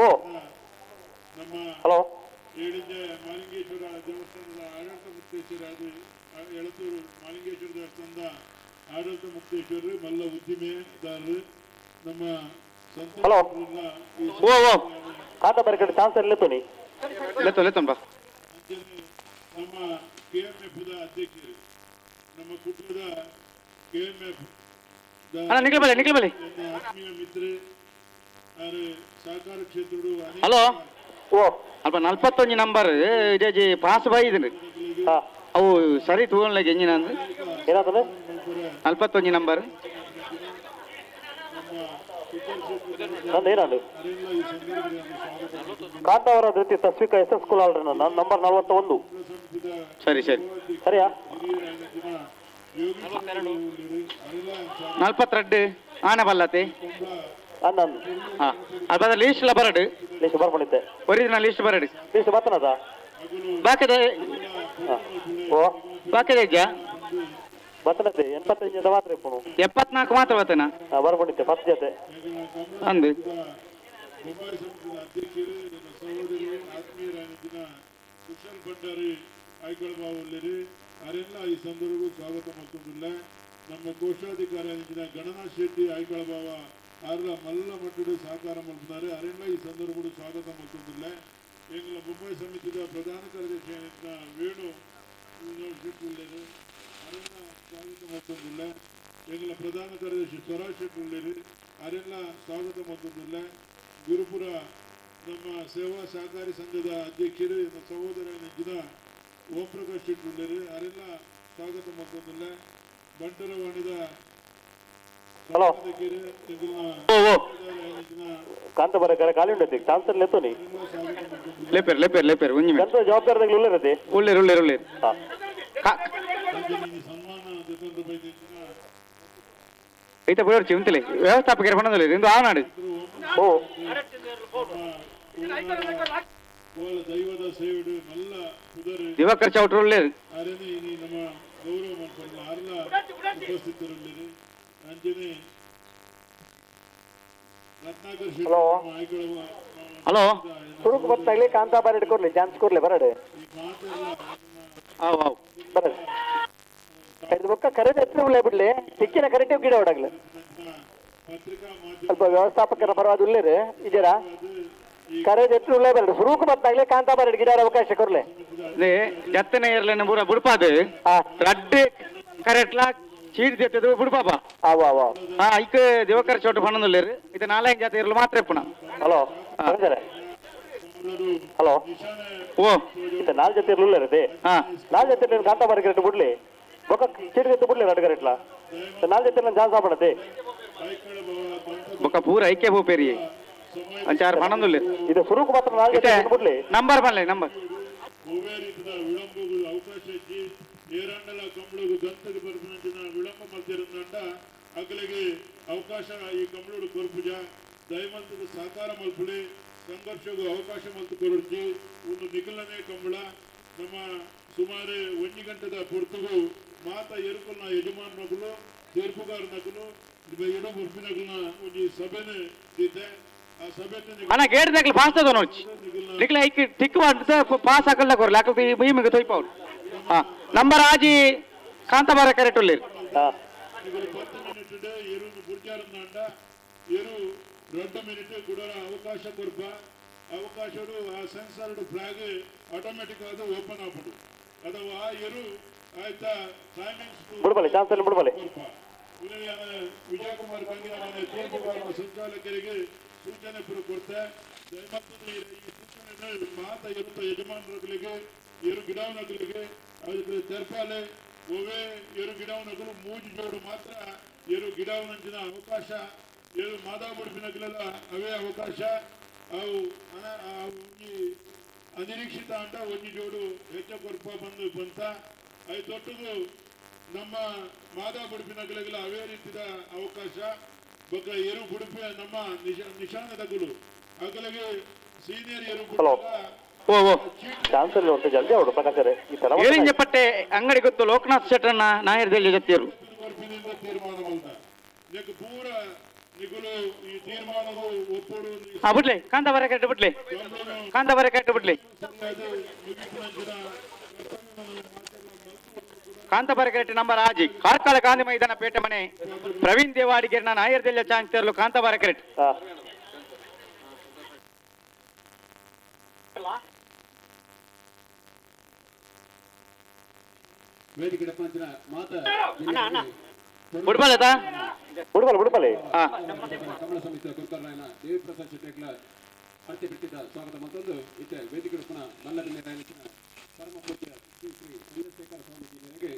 ಓ. ನಮ್ಮ ಹಲೋ. ಏಳಿಂಜೆ ಮಾಲಿಂಗೇಶ್ವರ ದೇವಸ್ಥಾನದ ಆಡಳಿತ ಮುಕ್ತೇಶ್ವರ ಅದು ಎಳತೂರು ಮಾಲಿಂಗೇಶ್ವರ ದೇವಸ್ಥಾನದ ಆಡಳಿತ ಮುಕ್ತೇಶ್ವರರು ಮಲ್ಲ ಉದ್ದಿಮೆದಾರರು ನಮ್ಮ ಸಂತೋಷ್ ಹಲೋ. ಈ ಓ ಓ ಕಾಂತಾಬಾರ ಕಡೆ ಚಾನ್ಸರ್ ಲೆತ್ತೋನಿ. ಲೆತ್ತೊ ಲೆತ್ತೊಂಬ. ಅಂಚನೆ ನಮ್ಮ ಕೆಎಂಎಫ್ ಅಧ್ಯಕ್ಷರು ನಮ್ಮ ಕುಟುಂಬದ ಕೆಎಂಎಫ್ ಅಣ್ಣ ನಿಖಿಲ್ ಬಲೆ ನಿಖಿಲ್ ಬಲೆ. ನನ್ನ ಆತ್ಮೀಯ ಮಿತ್ರ ಆರು ಸಹಕಾರ ಕ್ಷೇತ್ರಡು ಅನೇಕ ಹಲೋ. ಓ. ಅಲ್ಪ 41 ನಂಬರ್ ಇದೇ ಪಾಸ್ ಬಾಯ್ ಇದನ್ನು ಹಾ. ಅವು ಸರಿ ತೂವನ್ಲಾಗ ಎಂಜಿನ ಅಂದ್ ಏನಾತದೆ? 41 ನಂಬರ್. ನಮ್ಮ ಸುದರ್ಶನ್ ನಂದು ಏನಾದು? ಅರೆಲ್ಲ ಈ ಸಂದರ್ಭದಲ್ಲಿ ಸ್ವಾಗತ ಮಾಡ್ತೀನಿ. ಕಾಂತಾವರ ದ್ವಿತೀಯ ತಸ್ವಿಕ ಎಸ್ ಎಸ್ ಸ್ಕೂಲ್ ಆಲ್ರಿ, ನನ್ನ ನಂಬರ್ 41. ಸಮಿತಿದ ಸರಿ ಸರಿ. ಸರಿಯಾ? ಹಿರಿಯರಾಗಿದ್ದ ಯೋಗೀಶ್ ಅರೆಲ್ಲ 42 ಆನೆ ಬಲ್ಲತೆ. ಅಂದ ಹಾ ಅಲ್ಪ ಲೀಸ್ಟ್ ಲ ಬರಡು. ಲಿಸ್ಟ್ ಬರ್ಕೊಂಡಿದ್ದೆ. ಒರಿಜಿನಲ್ ಲಿಸ್ಟ್ ಬರಡು. ಲಿಸ್ಟ್ ಬರ್ತನದ? ಬಾಕಿದ. ಹಾ. ಓ. ಬಾಕಿದ ಇಜ್ಜಾ? ಬರ್ತನತೆ 85 ಮಾತ್ರ ಇಪ್ಪುನು. 74 ಮಾತ್ರ ಬರ್ತೇನಾ? ಹಾ ಬರ್ಕೊಂಡಿದ್ದೆ 10 ಜೊತೆ. ಅಂದು ಬೊಂಬಾಯಿ ಸಮಿತಿಯ ಅಧ್ಯಕ್ಷರು ನನ್ನ ಸಹೋದರರು ಆತ್ಮೀಯರಾಗಿದ್ದ ಕುಶಲ್ ಭಂಡಾರಿ ಆಯ್ಕೊಳಬಾವುಳ್ಳೇರಿ ಅರೆಲ್ಲ ಈ ಸಂದರ್ಭ ಸ್ವಾಗತ ಮಲ್ತೊಂದುಲ್ಲ. ನಮ್ಮ ಕೋಶಾಧಿಕಾರಿ ಗಣನಾಥ್ ಶೆಟ್ಟಿ ಆಯ್ಕೊಳಬಾವ ಆರ್ಲ ಮಲ್ಲ ಮಟ್ಟದ ಸಹಕಾರ ಮಲ್ಪುತ್ತಾರೆ ಅರೆಲ್ಲ ಈ ಸಂದರ್ಭ ಸ್ವಾಗತ ಮಲ್ತೊಂದುಲ್ಲ. ಎಂಗಳ ಮುಂಬೈ ಸಮಿತಿಯ ಪ್ರಧಾನ ಕಾರ್ಯದರ್ಶಿ ವೇಣು ಶೆಟ್ಟಿ ಉಳ್ಳೇರು ಅರೆಲ್ಲ ಸ್ವಾಗತ ಮಲ್ತೊಂದುಲ್ಲ. ಎಂಗಳ ಪ್ರಧಾನ ಕಾರ್ಯದರ್ಶಿ ಸ್ವರಾಜ್ ಶೆಟ್ಟಿ ಉಳ್ಳೇರು ಅರೆಲ್ಲ ಸ್ವಾಗತ ಮಲ್ತೊಂದುಲ್ಲ. ಗುರುಪುರ ನಮ್ಮ ಸೇವಾ ಸಹಕಾರಿ ಸಂಘದ ಅಧ್ಯಕ್ಷರು ನಮ್ಮ ಸಹೋದರ ನೆಂಚಿನ ಓಂ ಪ್ರಕಾಶ್ ಶೆಟ್ಟಿ ಉಳ್ಳೇರು ಅರೆಲ್ಲ ಸ್ವಾಗತ ಮಲ್ತೊಂದುಲ್ಲ. ಬಂಟರವಾಣಿದ ಹಲೋ. ಸಂಪಾದಕರು ಎಂಗಳ ಓ ಓ ನೆಂಚಿನ ಕಾಂತಾಬಾರ ಕರೆ ಖಾಲಿ ಉಂಡತಿ ಚಾನ್ಸರ್ ಲೆತ್ತೋನಿ. ಅರೆಲ್ಲ ಸ್ವಾಗತ ಮಲ್ತೊಂದುಲ್ಲ. ಲೇಪೇರು ಲೇಪೇರು ಲೇಪೇರು ಒಂಜಿ ಮಿನಿಟ್. ಗಂತ ಜವಾಬ್ದಾರದಾಗ ಉಳ್ಳೇರತಿ. ಉಳ್ಳೇರು ಉಳ್ಳೇರು ಉಳ್ಳೇರು. ಹಾ. ಅಂಚನೆ ಈ ಸನ್ಮಾನ ಜತಂದ್ರ ಬೈದಿನ ಐತ ಬರೋರ್ಚಿ ಉಂತಲೆ ವ್ಯವಸ್ಥಾಪಕರ ಪಣದಲ್ಲಿ ಇಂದು ಆನಾಡು. ಓ. ನಮ್ಮ ಕೋಲ ದೈವದ ಸೇವೆಡು ಮಲ್ಲ ಪುದರು ದಿವಾಕರ್ ಚೌಟ್ರುಳ್ಳೇರು ಅರೆನೆ ಇನಿ ನಮ್ಮ ಗೌರವ ಮಲ್ಪಲ್ಲ ಆರ್ಲ ಉಪಸ್ಥಿತರುಳ್ಳೇರು ಅಂಚನೆ ರತ್ನಾಕರ್ ಶೆಟ್ಟಿ ನಮ್ಮ ಆಯ್ಕೆಗಳ ಹಲೋ ಸುರುಕು ಬತ್ತಾಗ್ಲಿ ಕಾಂತಾಬಾರಿ ಕೊಡ್ಲಿ ಚಾನ್ಸ್ ಕೊಡ್ಲಿ ಬರಡೆ ಈ ಮಾತೆಲ್ಲ ಅವ್ ಅವ್ ಬರಡೆ ಇದು ಬೊಕ್ಕ ಕರೆದ ಎತ್ತರ ಉಳ್ಳೆ ಬಿಡ್ಲಿ ಸಿಕ್ಕಿನ ಕರೆಕ್ಟ್ ಗಿಡ ಹೊಡಗ್ಲಿ ಪತ್ರಿಕಾ ಮಾಧ್ಯಮ ಸ್ವಲ್ಪ ವ್ಯವಸ್ಥಾಪಕರ ಪರವಾದ ಉಳ್ಳೇರು ಇದೀರಾ ಕರೆದ ಎತ್ತರ ಉಳ್ಳೆ ಬರಡು ಸುರುಕು ಬತ್ತಾಗ್ಲಿ ಕಾಂತಾಬಾರಿ ಗಿಡ ಅವಕಾಶ ಕೊರ್ಲೆ ಜತ್ತನೆ ಇರ್ಲೇನ ಪೂರ ಬುಡ್ಪಾದು ಹಾ ರಡ್ಡ್ ಕರೆಟ್ಲಾ ಚೀಟ್ ಜತ್ತದು ಬುಡ್ಪಾಪ ಅವ ಅವ ಹಾ ಐಕ್ ದಿವಾಕರ್ ಚೌಟ್ರು ಪಣ್ಣೊಂದುಲ್ಲೇರು ಇದು ನಾಲ್ಕು ಜಾತಿ ಇರಲು ಮಾತ್ರ ಪುನಃ ಹಲೋ ಸರ್ ಹಲೋ ಓ ಇತ್ತ ನಾಲ್ ಜೊತೆ ಇರ್ಲಿಲ್ಲ ಹಾ ನಾಲ್ ಜೊತೆ ಇರ್ಲಿಲ್ಲ ಕಾಂತಾಬಾರಿ ಕರೆಕ್ಟ್ ಬಿಡ್ಲಿ ಬೊಕ್ಕ ಚೀಟ್ ಜೊತೆ ಬಿಡ್ಲಿ ಎರಡು ಕರೆಕ್ಟ್ಲಾ ನಾಲ್ ಜೊತೆ ನಾನು ಚಾನ್ಸ್ ಆಗ್ಬಿಡತ್ತೆ ಐಕಳ ಭವ ಬಂಟ ಬೊಕ್ಕ ಪೂರ ಐಕ್ಯ ಭೂಪೇರಿ ಅಂಚಾರು ಪಣ್ಣೊಂದುಲ್ಲೇರು ಇದು ಸುರುಕು ಮಾತ್ರ ನಾಲ್ ಜೊತೆ ಬಿಡ್ಲಿ ನಂಬರ್ ಪನ್ಲೆ ನಂಬರ್ ಒವ್ವೇ ರೀತಿಯ ವಿಳಂಬಗಳು ಅವಕಾಶ ಇಜ್ಜಿ ಏರಂಡಲ ಕಂಬಳಗು ಗಂತಗೆ ಬರ್ಪಿನಂಚಿನ ವಿಳಂಬ ಮಲ್ತಿರಂದಂಡ ಅಗಲಿಗೆ ಅವಕಾಶ ಈ ಕಂಬಳೋಡು ಕೊರ್ಪುಜ ದಯಮಂತದ ಸಹಕಾರ ಮಲ್ಪುಳಿ ಸಂಘರ್ಷಗೂ ಅವಕಾಶ ಮಲ್ತು ಕೊರಡ್ಚಿ ಒಂದು ನಿಖಲನೇ ಕಂಬಳ ನಮ್ಮ ಸುಮಾರು ಒಂಜಿ ಗಂಟೆದ ಪೊರ್ತುಗು ಮಾತ ಎರುಕುಲ್ನ ಯಜಮಾನನಗುಲು ತೀರ್ಪುಗಾರನಗುಲು ಎಡು ಮುರ್ಪಿನಗುಲ್ನ ಒಂಜಿ ಸಭೆನೆ ದೀತೆ ಆ ಸಭೆತ ಅಣ್ಣ ಗೇಟ್ ನಕ್ಲು ಪಾಸ್ ತಗೋ ನೋಡ್ಚಿ ನಿಕ್ಲೆ ಐಕ್ ಟಿಕ್ ಮಾಡ್ತ ಪಾಸ್ ಹಾಕಲ್ಲ ಕೊರ್ಲಿ ಹಾಕಲ್ ಈ ಮಿಗ ತೊಯ್ಪವ್ರು ಹಾ ನಂಬರ್ ಆಜಿ ಕಾಂತಾಬಾರ ಕರೆಕ್ಟ್ ಉಳ್ಳೇರು ಹಾ ಇವರು 10 ಮಿನಿಟ್ ಎರುನು ಬುಡ್ಜಾರಂದಾಂಡ ಎರು 2 ಮಿನಿಟ್ ಗುಡರ ಅವಕಾಶ ಕೊರ್ಪ ಅವಕಾಶಡು ಆ ಸೆನ್ಸರ್ಡ್ ಫ್ಲಾಗ್ ಆಟೋಮೆಟಿಕ್ ಆದ ಓಪನ್ ಆಪುಂಡು ಅದು ಆ ಎರು ಆಯ್ತಾ ಟೈಮಿಂಗ್ಸ್ ಬಿಡ್ಬಲ್ಲಿ ಚಾನ್ಸ್ ಅಲ್ಲಿ ಬಿಡ್ಬಲ್ಲಿ ಕೊರ್ಪ ಉದಯನ ವಿಜಯಕುಮಾರ್ ಕಂಗಿನ ತೀರ್ಪುಗಾರನ ಸಂಚಾಲಕರಿಗೆ ಸೂಚನೆ ಪುರ ಕೊಡ್ತೆ ದಯಮಾಡಿ ಈ ಸೂಚನೆ ಮಾತ ಇರುತ್ತ ಯಜಮಾನರುಗಳಿಗೆ ಎರು ಗಿಡವನಗಳಿಗೆ ಅದಕ್ಕೆ ತೆರ್ಪಾಲೆ ಒವೇ ಎರು ಗಿಡವನಗಳು ಮೂಜು ಜೋಡು ಮಾತ್ರ ಎರು ಗಿಡವನಂಚಿನ ಅವಕಾಶ ಎರು ಮಾದಾಬುಡುಪಿನಗಲೆಲ್ಲ ಅವೇ ಅವಕಾಶ ಅವು ಒಂಜಿ ಅನಿರೀಕ್ಷಿತ ಅಂಡ ಒಂಜಿ ಜೋಡು ಹೆಚ್ಚ ಕೊರ್ಪ ಬಂದು ಬಂತ ಐತೊಟ್ಟಿಗೂ ನಮ್ಮ ಮಾದಾ ಬುಡುಪಿನಗಲೆಲ್ಲ ಅವೇ ರೀತಿಯ ಅವಕಾಶ ಬೊಕ್ಕ ಎರು ಬುಡುಪಿ ನಮ್ಮ ನಿಶಾನದಗುಲು ಅಗಲಿಗೆ ಸೀನಿಯರ್ ಎರು ಹಲೋ. ಓ ಓ ಚಾನ್ಸ್ ಅಲ್ಲಿ ಉಂಟು ಜಲ್ದಿ ಅವಡು ಪ್ರಕಾಶರೇ ಈ ತರ ಏರಿಂಜಪಟ್ಟೆ ಅಂಗಡಿ ಗೊತ್ತು ಲೋಕನಾಥ್ ಶೆಟ್ಟಣ್ಣ ನಾಯರ್ದಲ್ಲಿ ಜೊತೆಯರು ಕೊರ್ಪಿನಿಂದ ತೀರ್ಮಾನ ಮಲ್ತ ನೆಕ್ ಪೂರ ನಿಗುಲು ಈ ತೀರ್ಮಾನವು ಒಪ್ಪೋಡು ಹಾ ಬಿಡ್ಲಿ ಕಾಂತಾಬಾರ ಕರೆಕ್ಟ್ ಬಿಡ್ಲಿ ಕಾಂತಾಬಾರ ಕರೆಕ್ಟ್ ಬಿಡ್ಲಿ ಸರಿಯಾದ ಮುಗಿಪಿನಂಚಿನ ಕರ್ತವ್ಯವನ್ನು ಮಾತೆಲ್ಲ ಮಲ್ತು ಕಾಂತಾಬಾರ ಕರೆಕ್ಟ್ ನಂಬರ್ ಆಜಿ ಕಾರ್ಕಳ ಗಾಂಧಿ ಮೈದಾನ ಪೇಟೆ ಮನೆ ಪ್ರವೀಣ್ ದೇವಾಡಿಗೆರ್ನ ನಾಯರ್ದೆಲ್ಲ ಚಾನ್ಸ್ ತರಲು ಕಾಂತಾಬಾರ ಕರೆಕ್ಟ್ ಹಾ ವೇದಿಕೆ ಪಂಚಿನ ಮಾತ ಬಿಡ್ಬಲ್ಲದಾ ಬಿಡ್ಬಲ್ಲಿ ಬಿಡ್ಬಲ್ಲಿ ಹಾ ಕಮಲ ಸಮಿತಿಯ ಗುರುಕರ್ನಾಯನ ದೇವಿಪ್ರಸಾದ್ ಶೆಟ್ಟಿಗಳ ಅರ್ತಿ ಬಿಟ್ಟಿದ್ದ ಸ್ವಾಗತ ಮತ್ತೊಂದು ಇತ್ತೆ ವೇದಿಕೆ ಪುನಃ ಮಲ್ಲದಿನ ಪರಮ ಪೂಜ್ಯ ಶ್ರೀ ಶ್ರೀ ಚಂದ್ರಶೇಖರ ಸ್ವಾಮೀಜಿ ಮೇರೆಗೆ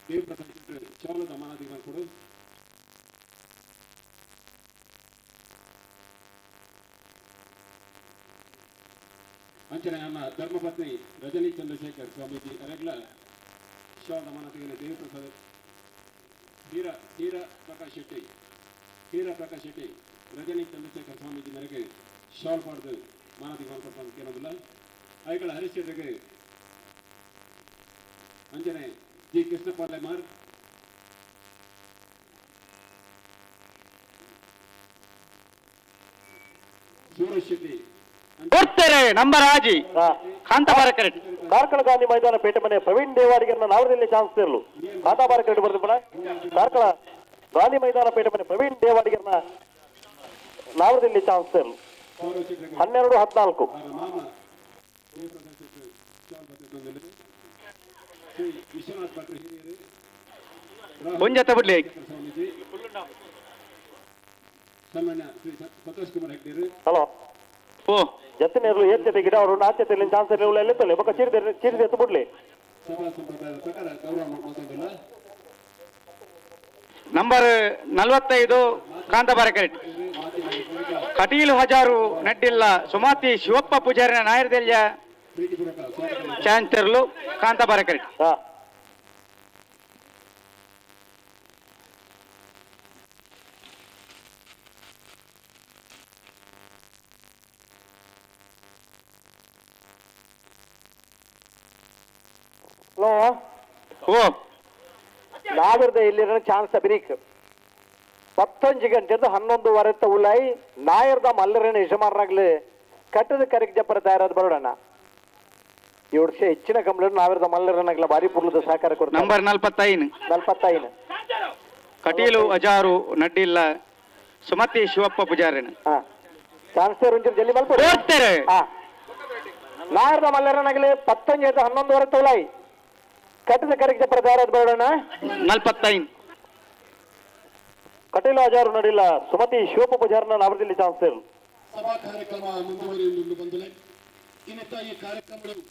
ದೇವಿಪ್ರಸಾದ್ ಶೆಟ್ಟರು ಚಾವಲದ ಮಾನಾದಿಗಳನ್ನು ಕೊಡು. ಅಂಚನೆ ನಮ್ಮ ಧರ್ಮಪತ್ನಿ ರಜನಿ ಚಂದ್ರಶೇಖರ್ ಸ್ವಾಮೀಜಿ ಅರೆಗ್ಲ ಶಾವದ ಮಾನಾದಿಗಳ ದೇವಿಪ್ರಸಾದ್ ಹೀರಾ ಹೀರಾ ಪ್ರಕಾಶ್ ಶೆಟ್ಟಿ ಹೀರಾ ಪ್ರಕಾಶ್ ಶೆಟ್ಟಿ ರಜನಿ ಚಂದ್ರಶೇಖರ್ ಸ್ವಾಮೀಜಿ ಮೇರೆಗೆ ಶಾಲ್ ಪಾಡ್ದು ಮಾನದಿಗೆ ಮಲ್ಪಡ್ತಾನೆ ಕೇಳೋದಿಲ್ಲ ಐಗಳ ಹರೀಶ್ ಶೆಟ್ಟಿಗೆ ಅಂಜನೆ ಜಿ ಕೃಷ್ಣಪ್ಪ ಲೆಮಾರ್ ಸೂರಜ್ ಶೆಟ್ಟಿ ಕೊಡ್ತಾರೆ ನಂಬರ್ ಆಜಿ ಹಾ ಕಾಂತಾಬಾರ ಕರೆಕ್ಟ್ ಕಾರ್ಕಳ ಗಾಂಧಿ ಮೈದಾನ ಪೇಟೆ ಮನೆ ಪ್ರವೀಣ್ ದೇವಾಡಿಗರನ್ನ ನಾವರದಲ್ಲಿ ಚಾನ್ಸ್ ಇರಲು ಕಾಂತಾಬಾರ ಕರೆಕ್ಟ್ ಬರೆದು ಪಡ ಕಾರ್ಕಳ ಗಾಂಧಿ ಮೈದಾನ ಪೇಟೆ ಮನೆ ಪ್ರವೀಣ್ ದೇವಾಡಿಗರನ್ನ ನಾವರದಲ್ಲಿ ಚಾನ್ಸ್ ಇರಲು ಸೂರಜ್ ಶೆಟ್ಟಿಗೆ 12 14 ಅವರ ಮಾಮ ದೇವಪ್ರಸಾದ್ ಶೆಟ್ಟಿ ಶಾಲ್ ಭದ್ರತೆ ಶ್ರೀ ವಿಶ್ವನಾಥ್ ಭಟ್ರು ಹಿರಿಯರು ಒಂಜತ್ತ ಬಿಡ್ಲಿ ಸ್ವಾಮೀಜಿ ಸನ್ಮಾನ್ಯ ಶ್ರೀ ಸಂತೋಷ್ ಕುಮಾರ್ ಹೆಗ್ಡೇರು ಹಲೋ ಓ ಜತ್ತಿನ ಇರಲು ಏರ್ ಜೊತೆ ಗಿಡ ಅವರು ನಾಚೆ ಚಾನ್ಸ್ ಇರಲು ಎಲ್ಲಿ ಬೊಕ್ಕ ಚೀರಿದೆ ಚೀರಿದೆ ಎತ್ತು ಬಿಡ್ಲಿ ಸಭಾ ಸಂಪ್ರದಾಯದ ಪ್ರಕಾರ ಗೌರವ ಮಾಡ್ಕೊಂತಿಲ್ಲ. ನಂಬರ್ 45 ಕಾಂತಾಬಾರ ಕರೆಕ್ಟ್ ಕಟೀಲು ಹಜಾರು ನಡ್ಡಿಲ್ಲ ಸುಮಾತಿ ಶಿವಪ್ಪ ಪೂಜಾರಿನ ನಾಯರ್ದೆಲ್ಯ ಪ್ರೀತಿಪೂರ್ವಕ ಸ್ವಾಗತ ಚಾನ್ಸ್ ತರಲು ಕಾಂತಾಬಾರ ಕರೆಕ್ಟ್ ಹಾ ಹಲೋ. ಓ. ನಾವಿರದ ಎಲ್ಲಿರೋ ಚಾನ್ಸ್ ಬಿರಿಕ್ 11 ಗಂಟೆದ 11:15 ಉಲಾಯಿ ನಾಯರ್ದ ಮಲ್ಲರನ ಯಜಮಾನರಾಗ್ಲಿ ಕಟ್ಟದ ಕರೆಕ್ ಜಪ್ಪರ ತಯಾರಾದ ಬರೋಣ. ಈ ವರ್ಷ ಹೆಚ್ಚಿನ ಕಂಬಳ ನಾವಿರದ ಮಲ್ಲರನಾಗ್ಲ ಭಾರಿ ಪುರ್ಲದ ಸಹಕಾರ ಕೊಡ್ತಾರೆ. ನಂಬರ್ 45. 45. ಕಟೀಲು ಅಜಾರು ನಡ್ಡಿಲ್ಲ ಸುಮತಿ ಶಿವಪ್ಪ ಪೂಜಾರಿನ. ಹಾ, ಚಾನ್ಸ್ ಒಂಚೂರು ಜಲ್ದಿ ಮಲ್ಪು. ಓದ್ತಾರೆ. ಹಾ, ನಾಯರ್ದ ಮಲ್ಲರನಾಗ್ಲಿ 11 11:15 ಉಲಾಯಿ ಕಟ್ಟದ ಕರೆಕ್ ಜಪ್ಪರ ತಯಾರಾದ ಬರೋಣ. 45. ಕಟೀಲು ಅಜಾರು ನಡಿಲ್ಲ ಸುಮತಿ ಶಿವಪ್ಪ ಪೂಜಾರನ ನಾವರದಲ್ಲಿ ಚಾನ್ಸ್. ಸಭಾ ಕಾರ್ಯಕ್ರಮ ಮುಂದುವರಿಯಲು ಬಂದಲೆ ಇನ್ನಿತ ಈ ಕಾರ್ಯಕ್ರಮಗಳು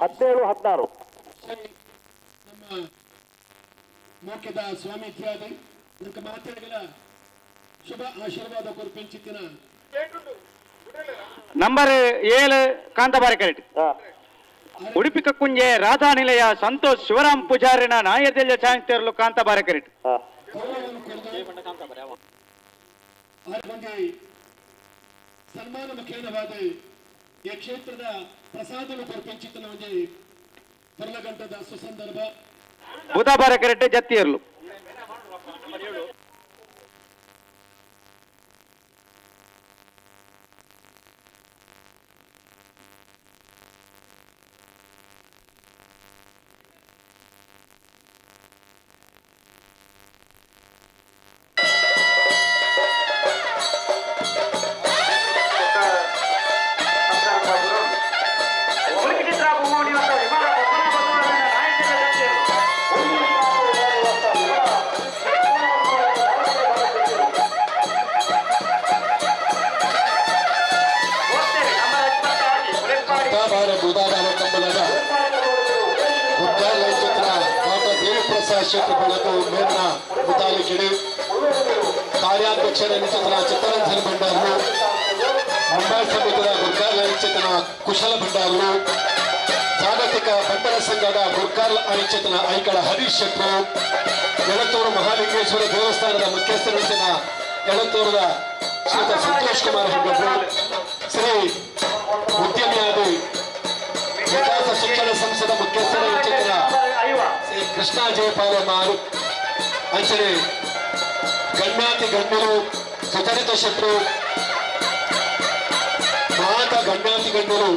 17 16. ಶ್ರೀ ನಮ್ಮ ಮೋಕ್ಯದ ಸ್ವಾಮೀಜಿಯಾದ ನಮ್ಮ ಮಾತೆಗಳ ಶುಭ ಆಶೀರ್ವಾದ ಕೊರ್ಪಿಂಚಿತ್ತಿನ ನಂಬರ್ 7 ಕಾಂತಾಬಾರೆ ಕರೆಕ್ಟ್. ಹಾ. ಉಡುಪಿ ಕಕ್ಕುಂಜೆ ರಾಧಾ ನಿಲಯ ಸಂತೋಷ್ ಶಿವರಾಮ್ ಪೂಜಾರಿನ ನಾಯರ್ದೆಲ್ಲ ಚಾನ್ಸ್ ತೇರಲು ಕಾಂತಾಬಾರೆ ಕರೆಕ್ಟ್. ಹಾ. ಗೌರವವನ್ನು ಕೊಡದು ಆರ್ಗೊಂದು ಸನ್ಮಾನ ಮುಖೇನವಾದ ಈ ಕ್ಷೇತ್ರದ ಪ್ರಸಾದನು ಕೊರ್ಪಿಂಚಿತ್ತಿನ ಒಂದು ಪರ್ಲಗಂಟದ ಸುಸಂದರ್ಭ. ಬುಧಾಬಾರೆ ಕರೆಕ್ಟ್ ಜತ್ತಿಯರ್ಲು. ಕಾಂತಾಬಾರೆ ಬುಧಾಬಾರೆ ಕಂಬಳದ ಗುಡ್ಡಾಲಂಚಿತ್ರ ಡಾಕ್ಟರ್ ದೇವಿಪ್ರಸಾದ್ ಶೆಟ್ಟಿ ಬೆಳಕು ಮೇಲಿನ ಮುತಾಲಿಕಿಡಿ ಕಾರ್ಯಾಧ್ಯಕ್ಷರ ಚಿತ್ತರಂಜನ್ ಭಂಡಾರರು, ಮುಂಬೈ ಸಮಿತಿಯ ಗುರ್ಕಾರ್ಲಂಚಿತನ ಕುಶಲ ಭಂಡಾರರು, ಜಾಗತಿಕ ಬಂಟರ ಸಂಘದ ಗುರ್ಕಾರ್ಲ ಅನಿಚಿತನ ಐಕಳ ಹರೀಶ್ ಶೆಟ್ಟರು, ಎಳತೂರು ಮಹಾಲಿಂಗೇಶ್ವರ ದೇವಸ್ಥಾನದ ಮುಖ್ಯಸ್ಥರಂಚಿನ ಎಳತೂರದ ಶ್ರೀಯುತ ಸಂತೋಷ್ ಕುಮಾರ್ ಹೆಗ್ಗಬ್ರು, ಶ್ರೀ ಉದ್ಯಮಿಯಾದ ವಿಕಾಸ ಶಿಕ್ಷಣ ಸಂಸ್ಥೆದ ಮುಖ್ಯಸ್ಥರ ಇಂಚಿತನ ಶ್ರೀ ಕೃಷ್ಣ ಜಯಪಾಲ ಮಾರು, ಅಂಚನೆ ಗಣ್ಯಾತಿ ಗಣ್ಯರು ಸುಚರಿತ ಶೆಟ್ಟರು, ಮಾತ ಗಣ್ಯಾತಿ ಗಣ್ಯರು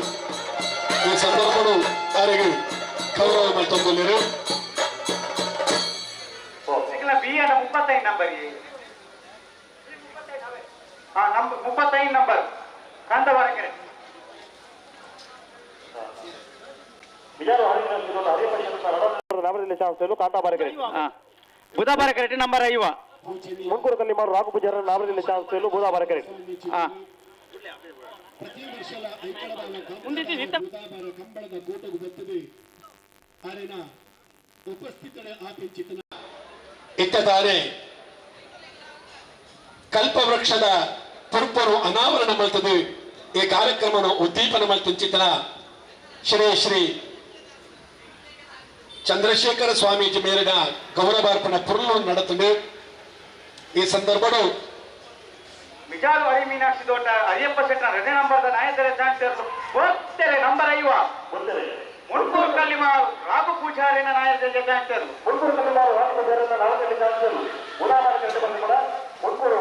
ಈ ಸಂದರ್ಭಗಳು ಅವರಿಗೆ ಗೌರವ ಮಾಡ್ತೊಂದಿರು. 35 ನಂಬರ್, 35 ನಂಬರ್ ಕಾಂತಾಬಾರೆ ಕರೆಕ್ಟ್. ನಾವರದಲ್ಲಿ ಚಾನ್ಸ್ ಕಾಂತಾಬಾರೆ ಕರೆಕ್ಟ್. ಬುಧಾಬಾರೆ ಕರೆಕ್ಟ್ ನಂಬರ್ 5. ಮುಂಕೂರು ಕಲ್ಲಿಮಾರು ರಾಘು ಪೂಜಾರ ನಾವರದಲ್ಲಿ ಚಾನ್ಸ್ ಬುಧಾಬಾರೆ ಕರೆಕ್ಟ್. ಹಾ. ಪ್ರತಿ ವರ್ಷದ ಐಕಳಬಾಲ ಬುಧಾಬಾರ ಕಂಬಳದ ಕೂಟకు ಬರ್ತದೆ ಆರಿನ ಉಪಸ್ಥಿತರ ಆಪಿಂಚಿತನ ಇತ್ತದಾನೆ ಕಲ್ಪವೃಕ್ಷದ ಪುರ್ಪರು ಅನಾವರಣ ಮಲ್ತದೆ ಈ ಕಾರ್ಯಕ್ರಮವನ್ನು ಉದ್ದೀಪನ ಮಲ್ತುಂಚಿತನ ಶ್ರೀ ಶ್ರೀ ಚಂದ್ರಶೇಖರ ಸ್ವಾಮೀಜಿ ಮೇಲಿನ ಗೌರವಾರ್ಪಣ ಪುರ್ಲು ನಡೆತುಂಡು. ಈ ಸಂದರ್ಭಡು ಮಿಜಾಲು ಹರಿ ಮೀನಾಕ್ಷಿ ದೋಟ ಅರಿಯಪ್ಪ ಶೆಟ್ಟನ ರಜೆ ನಂಬರ್ದ ನಾಯಕರ ಚಾನ್ಸ್ ಒತ್ತೆರೆ ನಂಬರ್ 5 ಮುಣ್ಕೂರು ಕಲ್ಲಿಮಾರು ರಾಘು ಪೂಜಾರಿನ ನಾಯಕರ ಚಾನ್ಸ್. ಮುಣ್ಕೂರು ಕಲ್ಲಿಮಾರು ರಾಘು ಪೂಜಾರನ ನಾವರದಲ್ಲಿ ಚಾನ್ಸ್ ಬುಧಾಬಾರೆ ಕರೆಕ್ಟ್ ಬಂದು ಕೂಡ ಮುಣ್ಕೂರು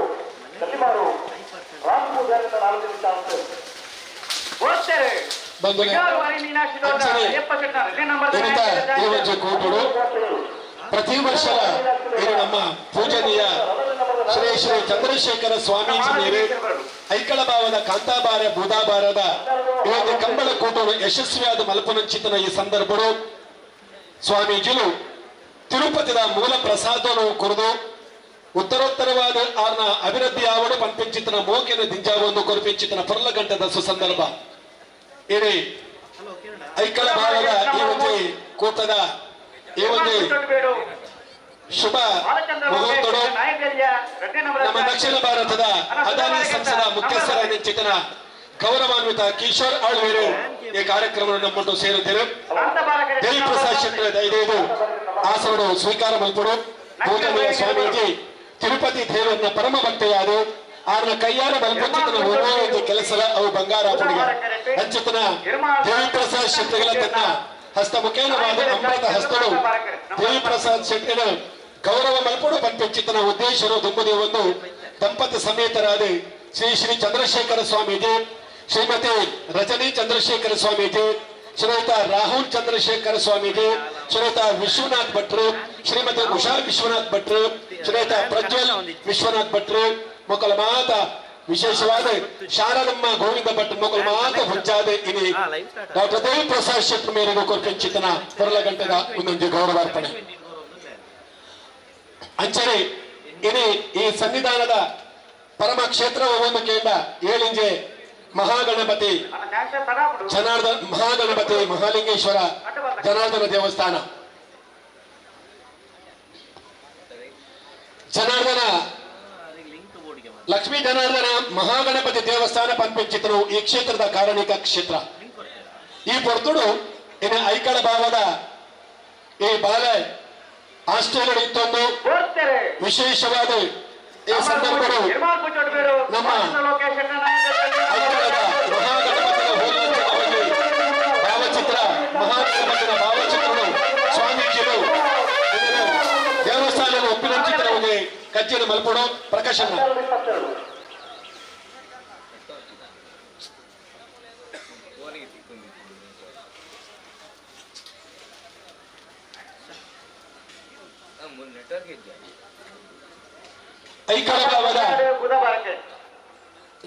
ಕಲ್ಲಿಮಾರು ರಾಘು ಪೂಜಾರನ ನಾವರದಲ್ಲಿ ಚಾನ್ಸ್. ಒತ್ತೆರೆ ಬಂಧುಗಳೇ, ಮಿಜಾಲು ಹರಿ ಮೀನಾಕ್ಷಿ ದೋಟ ಅಂಚನೆ ಅರಿಯಪ್ಪ ಶೆಟ್ಟನ ರಜೆ ನಂಬರ್ದ ಏನಿತ ನಾಯಕರ ಈ ಚಾನ್ಸ್. ಒಂದು ಕೂಟಡು ಪ್ರತಿ ವರ್ಷದ ಇದು ನಮ್ಮ ಪೂಜನೀಯ ಶ್ರೀ ಶ್ರೀ ಚಂದ್ರಶೇಖರ ಸ್ವಾಮೀಜಿ ಮೇರೆ ಐಕಳಭಾವದ ಕಾಂತಾಬಾರೆ ಬೂದಾಬಾರದ ಈ ಒಂದು ಕಂಬಳ ಕೂಟವು ಯಶಸ್ವಿಯಾದ ಮಲ್ಪನಂಚಿತನ ಈ ಸಂದರ್ಭಡು ಸ್ವಾಮೀಜಿಲು ತಿರುಪತಿದ ಮೂಲ ಪ್ರಸಾದವನ್ನು ಕುರಿದು ಉತ್ತರೋತ್ತರವಾದ ಆರ್ನ ಅಭಿವೃದ್ಧಿ ಆವಡು ಪಂಪಿಂಚಿತನ ಮೋಕೆನ ದಿಂಜಾವೊಂದು ಕೊರಪಿಂಚಿತನ ಪೊರ್ಲಗಂಟದ ಸುಸಂದರ್ಭ. ಇಡೀ ಐಕಳ ಭಾವದ ಈ ಒಂದು ಕೂಟದ ಈ ಒಂದು ಶುಭ ಮುಹೂರ್ತಡು ನಮ್ಮ ದಕ್ಷಿಣ ಭಾರತದ ಅದಾನಿ ಸಂಸದ ಮುಖ್ಯಸ್ಥರ ನೆಂಚಿತನ ಗೌರವಾನ್ವಿತ ಕಿಶೋರ್ ಆಳ್ವೇರು ಈ ಕಾರ್ಯಕ್ರಮವನ್ನು ನಮ್ಮನ್ನು ಸೇರುತ್ತೇವೆ. ದೇವಿಪ್ರಸಾದ್ ಶೆಟ್ಟರ್ ದಯದೈದು ಆಸನಡು ಸ್ವೀಕಾರ ಮಲ್ಪಡು. ಪೂಜನೀಯ ಸ್ವಾಮೀಜಿ ತಿರುಪತಿ ದೇವರನ್ನ ಪರಮ ಭಕ್ತೆಯಾದ ಆರ್ನ ಕೈಯಾರ ಬಲ್ಪಂಚಿತನ ಒಂದೇ ಕೆಲಸದ ಅವು ಬಂಗಾರ ಪುಡಿಗ. ಅಂಚಿತನ ದೇವಿಪ್ರಸಾದ್ ಶೆಟ್ಟಿಗಳ ತನ್ನ ಹಸ್ತಮುಖೇನವಾದ ಅಮೃತ ಹಸ್ತಳು ದೇವಿಪ್ರಸಾದ್ ಶೆಟ್ಟಿನ ಗೌರವ ಮಲ್ಪಡು ಪಂಪಿಂಚಿತನ ಉದ್ದೇಶರು ದುಂಬುದಿ ಒಂದು ದಂಪತಿ ಸಮೇತರಾದ ಶ್ರೀ ಶ್ರೀ ಚಂದ್ರಶೇಖರ ಸ್ವಾಮೀಜಿ, ಶ್ರೀಮತಿ ರಜನಿ ಚಂದ್ರಶೇಖರ ಸ್ವಾಮೀಜಿ, ಶ್ರೀಯುತ ರಾಹುಲ್ ಚಂದ್ರಶೇಖರ ಸ್ವಾಮೀಜಿ, ಶ್ರೀಯುತ ವಿಶ್ವನಾಥ್ ಭಟ್ರು, ಶ್ರೀಮತಿ ಉಷಾ ವಿಶ್ವನಾಥ್ ಭಟ್ರು, ಶ್ರೀಯುತ ಪ್ರಜ್ವಲ್ ವಿಶ್ವನಾಥ್ ಭಟ್ರು, ಮೊಕಲ ಮಾತ ವಿಶೇಷವಾದ ಶಾರದಮ್ಮ ಗೋವಿಂದ ಭಟ್ ಮೊಕಲ ಮಾತ ಹುಂಚಾದ ಇನಿ ಡಾಕ್ಟರ್ ದೇವಿ ಪ್ರಸಾದ್ ಶೆಟ್ಟಿ ಮೇರೆಗೂ ಕೊರ್ಪಿಂಚಿತನ ಗಂಟೆದ ಒಂದೊಂದು ಗೌರವಾರ್ಪಣೆ. ಅಂಚನೆ ಇನಿ ಈ ಸನ್ನಿಧಾನದ ಪರಮ ಕ್ಷೇತ್ರ ಒಂದು ಕೇಂದ್ರ ಏಳಿಂಜೆ ಮಹಾಗಣಪತಿ ಜನಾರ್ದನ ಮಹಾಗಣಪತಿ ಮಹಾಲಿಂಗೇಶ್ವರ ಜನಾರ್ದನ ದೇವಸ್ಥಾನ, ಜನಾರ್ದನ ಲಕ್ಷ್ಮೀ ಜನಾರ್ದನ ಮಹಾಗಣಪತಿ ದೇವಸ್ಥಾನ ಪಂಪಿಂಚಿತರು ಈ ಕ್ಷೇತ್ರದ ಕಾರಣಿಕ ಕ್ಷೇತ್ರ. ಈ ಪೊರ್ತುಡು ಇನ್ನು ಐಕಳ ಭಾವದ ಈ ಬಾಲೆ ಆಸ್ಟ್ರೇಲಿಯಾ ಇತ್ತೊಂದು ವಿಶೇಷವಾದ ಈ ಸಂದರ್ಭಗಳು ನಮ್ಮ ಐಕಳದ ಮಹಾಗಣಪತಿಯ ಹೋಲಿಕೆಯಲ್ಲಿ ಭಾವಚಿತ್ರ, ಮಹಾಗಣಪತಿಯ ಭಾವಚಿತ್ರಗಳು ಸ್ವಾಮೀಜಿಗಳು ದೇವಸ್ಥಾನದ ಒಪ್ಪಿನ ಚಿತ್ರವಾಗಿ ಕಜ್ಜಿನ ಮಲ್ಪಡು ಪ್ರಕಾಶನ. ಐಕಳ ಭಾವದ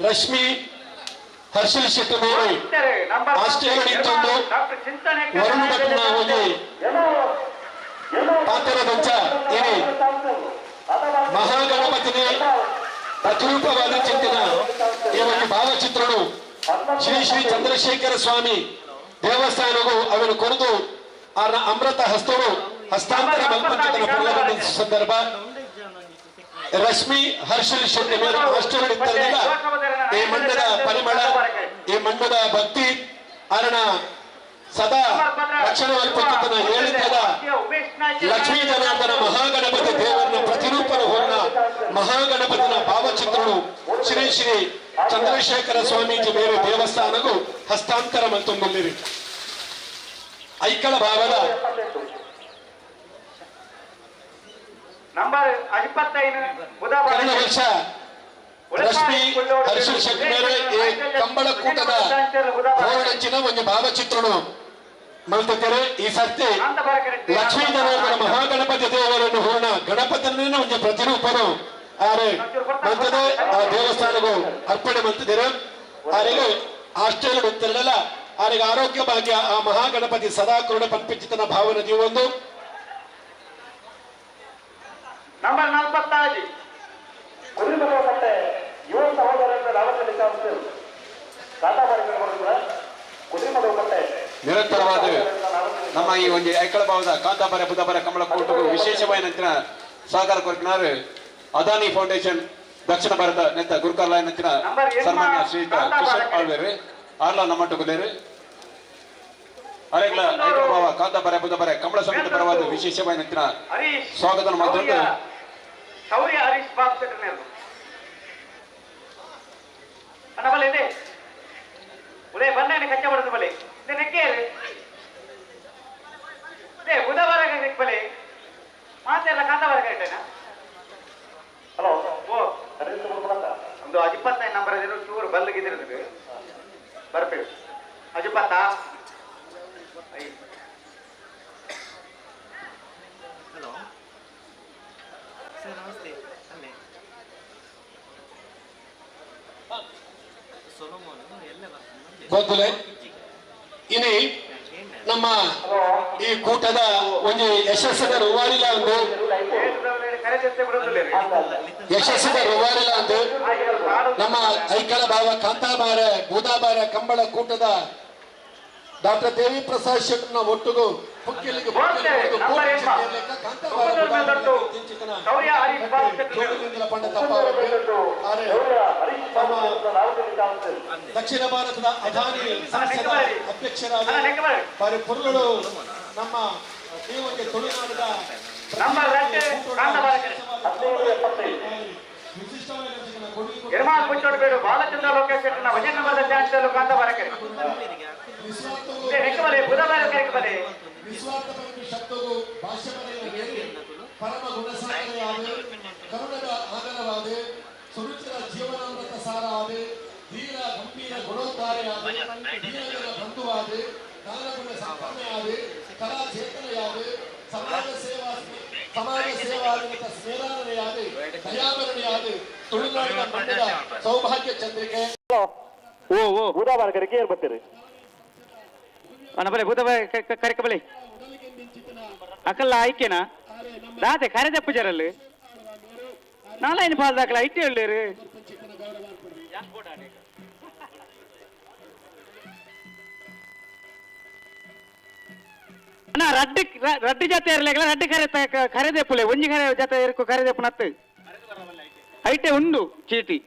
ರಶ್ಮಿ ಹರ್ಷಲ್ ಶೆಟ್ಟಿ ಮೇರೆ ಆಸ್ಟ್ರೇಲಿಯಾ ಇತ್ತೊಂದು ವರುಣ್ ಭಟ್ನ ಹೋಗಿ ಪಾತ್ರದಂಚ ಏನೇ ಮಹಾಗಣಪತಿನೇ ಪ್ರತಿರೂಪವಾದ ಚಿಂತನ ಈ ಒಂದು ಭಾವಚಿತ್ರನು ಶ್ರೀ ಶ್ರೀ ಚಂದ್ರಶೇಖರ ಸ್ವಾಮಿ ದೇವಸ್ಥಾನಗೂ ಅವನು ಕೊರೆದು ಆರ್ನ ಅಮೃತ ಹಸ್ತರು ಹಸ್ತಾಂತರ ಮಲ್ಪಂಚಿತನ ಪುರ್ಲಗಂಡ ಸಂದರ್ಭ ರಶ್ಮಿ ಹರ್ಷಲ್ ಶೆಟ್ಟಿ ಮೇಲೆ ಆಸ್ಟ್ರೇಲಿಯಾ ಈ ಮಣ್ಣದ ಪರಿಮಳ, ಈ ಮಣ್ಣದ ಭಕ್ತಿ ಅರಣ ಸದಾ ರಕ್ಷಣೆ ಮಲ್ಪಂಚಿತನ ಹೇಳಿದ್ದದ ಲಕ್ಷ್ಮೀ ಜನಾರ್ದನ ಮಹಾಗಣಪತಿ ದೇವರನ್ನ ಪ್ರತಿರೂಪನ ಹೊನ್ನ ಮಹಾಗಣಪತಿನ ಭಾವಚಿತ್ರನು ಶ್ರೀ ಶ್ರೀ ಚಂದ್ರಶೇಖರ ಸ್ವಾಮೀಜಿ ಮೇರೆ ದೇವಸ್ಥಾನಗೂ ಹಸ್ತಾಂತರ ಮಲ್ತೊಂದುಲ್ಲಿರಿ. ಐಕಳ ಭಾವದ ನಂಬರ್ ಕಳೆದ ವರ್ಷ ರಶ್ಮಿ ಹರ್ಷಲ್ ಶೆಟ್ಟಿ ಮೇರೆ ಈ ಕಂಬಳ ಕೂಟದ ಹೋರಡಂಚಿನ ಒಂದು ಭಾವಚಿತ್ರನು ಮಲ್ತಿದ್ದಾರೆ. ಈ ಸರ್ತಿ ಲಕ್ಷ್ಮೀ ಜನಾರ್ದನ ಮಹಾಗಣಪತಿ ದೇವರನ್ನು ಹೋರಣ ಗಣಪತಿಯನ್ನೇ ಒಂದು ಪ್ರತಿರೂಪನು ಆರೆ ಮಂತದೆ ಆ ದೇವಸ್ಥಾನಗೂ ಅರ್ಪಣೆ ಮಂತಿದ್ದಾರೆ. ಆರೆಗೆ ಆಸ್ಟ್ರೇಲಿಯಾ ಗೊತ್ತಿರಲಿಲ್ಲ, ಆರೆಗೆ ಆರೋಗ್ಯ ಭಾಗ್ಯ ಆ ಮಹಾಗಣಪತಿ ಸದಾ ಕರುಣ ಪಂಪಿಚಿತನ ಭಾವನ ಜೀವೊಂದು. ನಂಬರ್ 45 ಯುವ ಸಹೋದರರ ನಿರಂತರವಾದ ನಮ್ಮ ಈ ಒಂದು ಐಕಳ ಭಾವದ ಕಾಂತಾಪರ ಬುಧಪರ ಕಮಲ ಕೂಟకు ವಿಶೇಷವಾದ ನಂತರ ಸಹಕಾರ ಕೊರಕಿನಾರು ಅದಾನಿ ಫೌಂಡೇಶನ್ ದಕ್ಷಿಣ ಭಾರತ ನೆತ್ತ ಗುರುಕರ್ಲ ನಂತರ ಸನ್ಮಾನ್ಯ ಶ್ರೀಯುತ ಕಿಶನ್ ಆಳ್ವೇರು ಆರ್ಲ ನಮ್ಮಟ್ಟುಗುಲೇರು ಅರೆಗ್ಲ ಐಕಳ ಭಾವ ಕಾಂತಾಪರ ಬುಧಪರ ಕಮಲ ಸಮಿತಿ ಪರವಾದ ವಿಶೇಷವಾದ ನಂತರ ಸ್ವಾಗತ ಮಾತ್ರ ಶೌರ್ಯ ಹರೀಶ್ ಬಾಬು ಶೆಟ್ಟರ್ ಅಣ್ಣ ಬಲೆ ಇದೆ ಉದಯ ಬಂದ ಕಚ್ಚ ಬಡದು ಬಲೆ ನೆಕ್ಕೇರು they ಬುಧವಾರ ಬಲೆ ಮಾತೆಲ್ಲ ಕಾಂತಾಬಾರ ಕರೆಕ್ಟೇನಾ? ಹಲೋ, ಓ ಒಂದು 25 ನಂಬರ್ ಇದ್ರು ಚೂರು ಬಲ್ಲಿಗಿದಿರೋದು ಬರ್ಪೇವು ಅಜಿಪ್ಪತ್ತಾ. ಹಲೋ ಸರ್ ನಮಸ್ತೆ, ಅಲ್ಲೇ ಸೊಲೊಮೋನ್ ಎಲ್ಲ ಬರ್ತದೆ. ಗೊತ್ತಿಲ್ಲ ಇನಿ ನಮ್ಮ ಈ ಕೂಟದ ಒಂದು ಯಶಸ್ಸಿನ ರೂವಾರಿಲ ಒಂದು ಯಶಸ್ಸಿನ ರೂವಾರಿಲ ಅಂದು ನಮ್ಮ ಐಕಳ ಭಾವ ಕಾಂತಾಬಾರ ಬೂದಾಬಾರ ಕಂಬಳ ಕೂಟದ ಡಾಕ್ಟರ್ ದೇವಿ ಪ್ರಸಾದ್ ಶೆಟ್ಟರ್ನ ಒಟ್ಟಿಗೂ ಪುಕ್ಕಿಲಿಗೆ ದಕ್ಷಿಣ ಭಾರತದ ಅದಾನಿ ಸಂಸ್ಥೆದ ಅಧ್ಯಕ್ಷರಾದ ಬಾರಿ ಪುರುಗಳು ನಮ್ಮ ಈ ಒಂದು ತುಳುನಾಡಿನ ವಿಶಿಷ್ಟವಾದ ಕೊಡುಗೆ. ಎರ್ಮಾಲ್ ಪುಚ್ಚೋಡು ಬೇಡು ಬಾಲಚಂದ್ರ ಲೋಕೇಶ್ ಶೆಟ್ಟನ ವಜನ್ ನಂಬರ್ದ ಚಾನ್ಸ್ ಕಾಂತ ಬಾರಕರೆ ನೆಕ್ಕಬಲೆ ಬುಧವಾರ ಕರೆಕಬಲೆ ನಿಸ್ವಾರ್ಥ ಶಬ್ದವು ಭಾಷ್ಯ ಪರಮ ಗುಣಸಾಗರೆಯಾದ ಕರುಣದ ಆಗರವಾದ ಸುರುಚಿರ ಜೀವನಾಮೃತ ಸಾರಾದ ಧೀರ ಗಂಭೀರ ಗುಣೋದ್ಧಾರೆಯಾದ ಧೀರಜನ ಬಂಧುವಾದ ದಾನಗುಣ ಸಂಪನ್ನೆಯಾದ ಕಲಾ ಚೇತನೆಯಾದ ಸಮಾಜ ಸೇವಾ ಸಮಾಜ ಸೇವಾನಿರತ ಸ್ಮೇರಾನನೆಯಾದ ದಯಾಭರಣೆಯಾದ ತುಳುನಾಡಿನ ಮಣ್ಣಿನ ಸೌಭಾಗ್ಯ ಚಂದ್ರಿಕೆ. ಓ ಓ ಬುಧವಾರ ಕರೆಗೆ ಏರ್ ಬರ್ತೀರಿ ಅಣ್ಣ ಬಲೆ ಬುಧವಾರ ಕರೆಕಬಲೆ ಅಕಲ್ಲ ಆಯ್ಕೆನಾ ದಾತೆ ಕರೆದಪ್ಪು ಜರಲ್ಲಿ ನಾಲೈನ್ ಪಾಲ್ ದಾಖಲ ಇಟ್ಟು ಹೇಳಿರಿ. ಅಣ್ಣ ರಡ್ಡು ರಡ್ಡು ಜಾತೆ ಇರಲಿಲ್ಲ, ರಡ್ಡು ಕರೆ ಕರೆದೆಪ್ಪುಲೆ ಒಂಜಿ ಕರೆ ಜಾತೆ ಇರ್ಕು ಕರೆದೆಪ್ಪು ನತ್ತು ಐಟೆ ಉಂಡು ಚೀಟಿ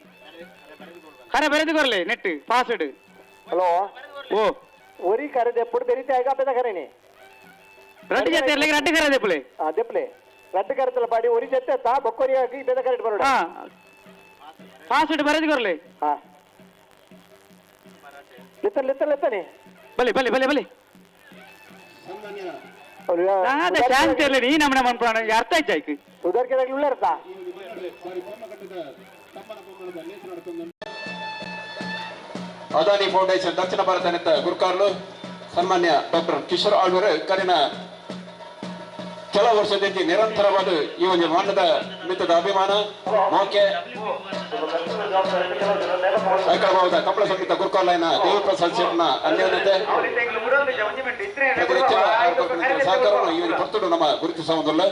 ಕರೆ ಬರೆದು ಕೊರಲೆ ನೆಟ್ ಪಾಸ್ಡ್. ಹಲೋ. ಓ ಒರಿ ಕರೆದೆಪ್ಪುಡು ಬೆರಿತೆ ಆಗ ಪೆದ ಕರೆನಿ. ರಡ್ಡು ಜಾತೆ ಇರಲಿಲ್ಲ, ರಡ್ಡು ಕರೆದೆಪ್ಪುಲೆ. ದೆಪ್ಪಲೆ ರಡ್ಡು ಕರೆತಲ ಪಾಡಿ ಒರಿ ಜೊತೆ ತಾ ಬೊಕ್ಕೊರಿ ಆಗಿ ಪೆದ ಕರೆಟ್ ಬರೋಣ. ಹಾ ಪಾಸ್ವರ್ಡ್ ಬರೆದು ಕೊರಲೆ. ಹಾ ಲಿತ್ತ ಲಿತ್ತ ಲಿತ್ತನೆ. ಬಲೆ ಬಲೆ ಬಲೆ ಬಲೆ ಅದೇ ಚಾನ್ಸ್ ಇರಲಿ ನೀ ನಮ್ಮನೆ ಮನ್ಪುಣ ಅರ್ಥ ಆಯ್ತು ಆಯ್ತು. ಸುಧಾರ್ಕೆದಾಗ್ಲಿ ಉಳ್ಳಾರ್ತಾ. ಅದಾನಿ ಫೌಂಡೇಶನ್ ದಕ್ಷಿಣ ಭಾರತ ನೆತ್ತ ಗುರುಕಾರ್ಲು ಸನ್ಮಾನ್ಯ ಡಾಕ್ಟರ್ ಕಿಶೋರ್ ಆಳ್ವರು ಕರಿನ ಕೆಲ ವರ್ಷದಿಂದ ನಿರಂತರವಾದ ಈ ಒಂದು ಮಾನ್ಯದ ಮಿತ್ತದ ಅಭಿಮಾನ ಮೋಕೆ ಐಕಳಭಾವದ ಕಂಬಳ ಸಮಿತ ಗುರುಕಾರ್ಲೈನ ದೇವಪ್ರಸಾದ್ ಶೆಟ್ನ ಅನ್ಯೋನ್ಯತೆ ಪ್ರತಿನಿತ್ಯ ಸಹಕಾರವನ್ನು ಈ ಒಂದು ಪರ್ತುಡು ನಮ್ಮ ಗುರುತಿಸುವುದಿಲ್ಲ.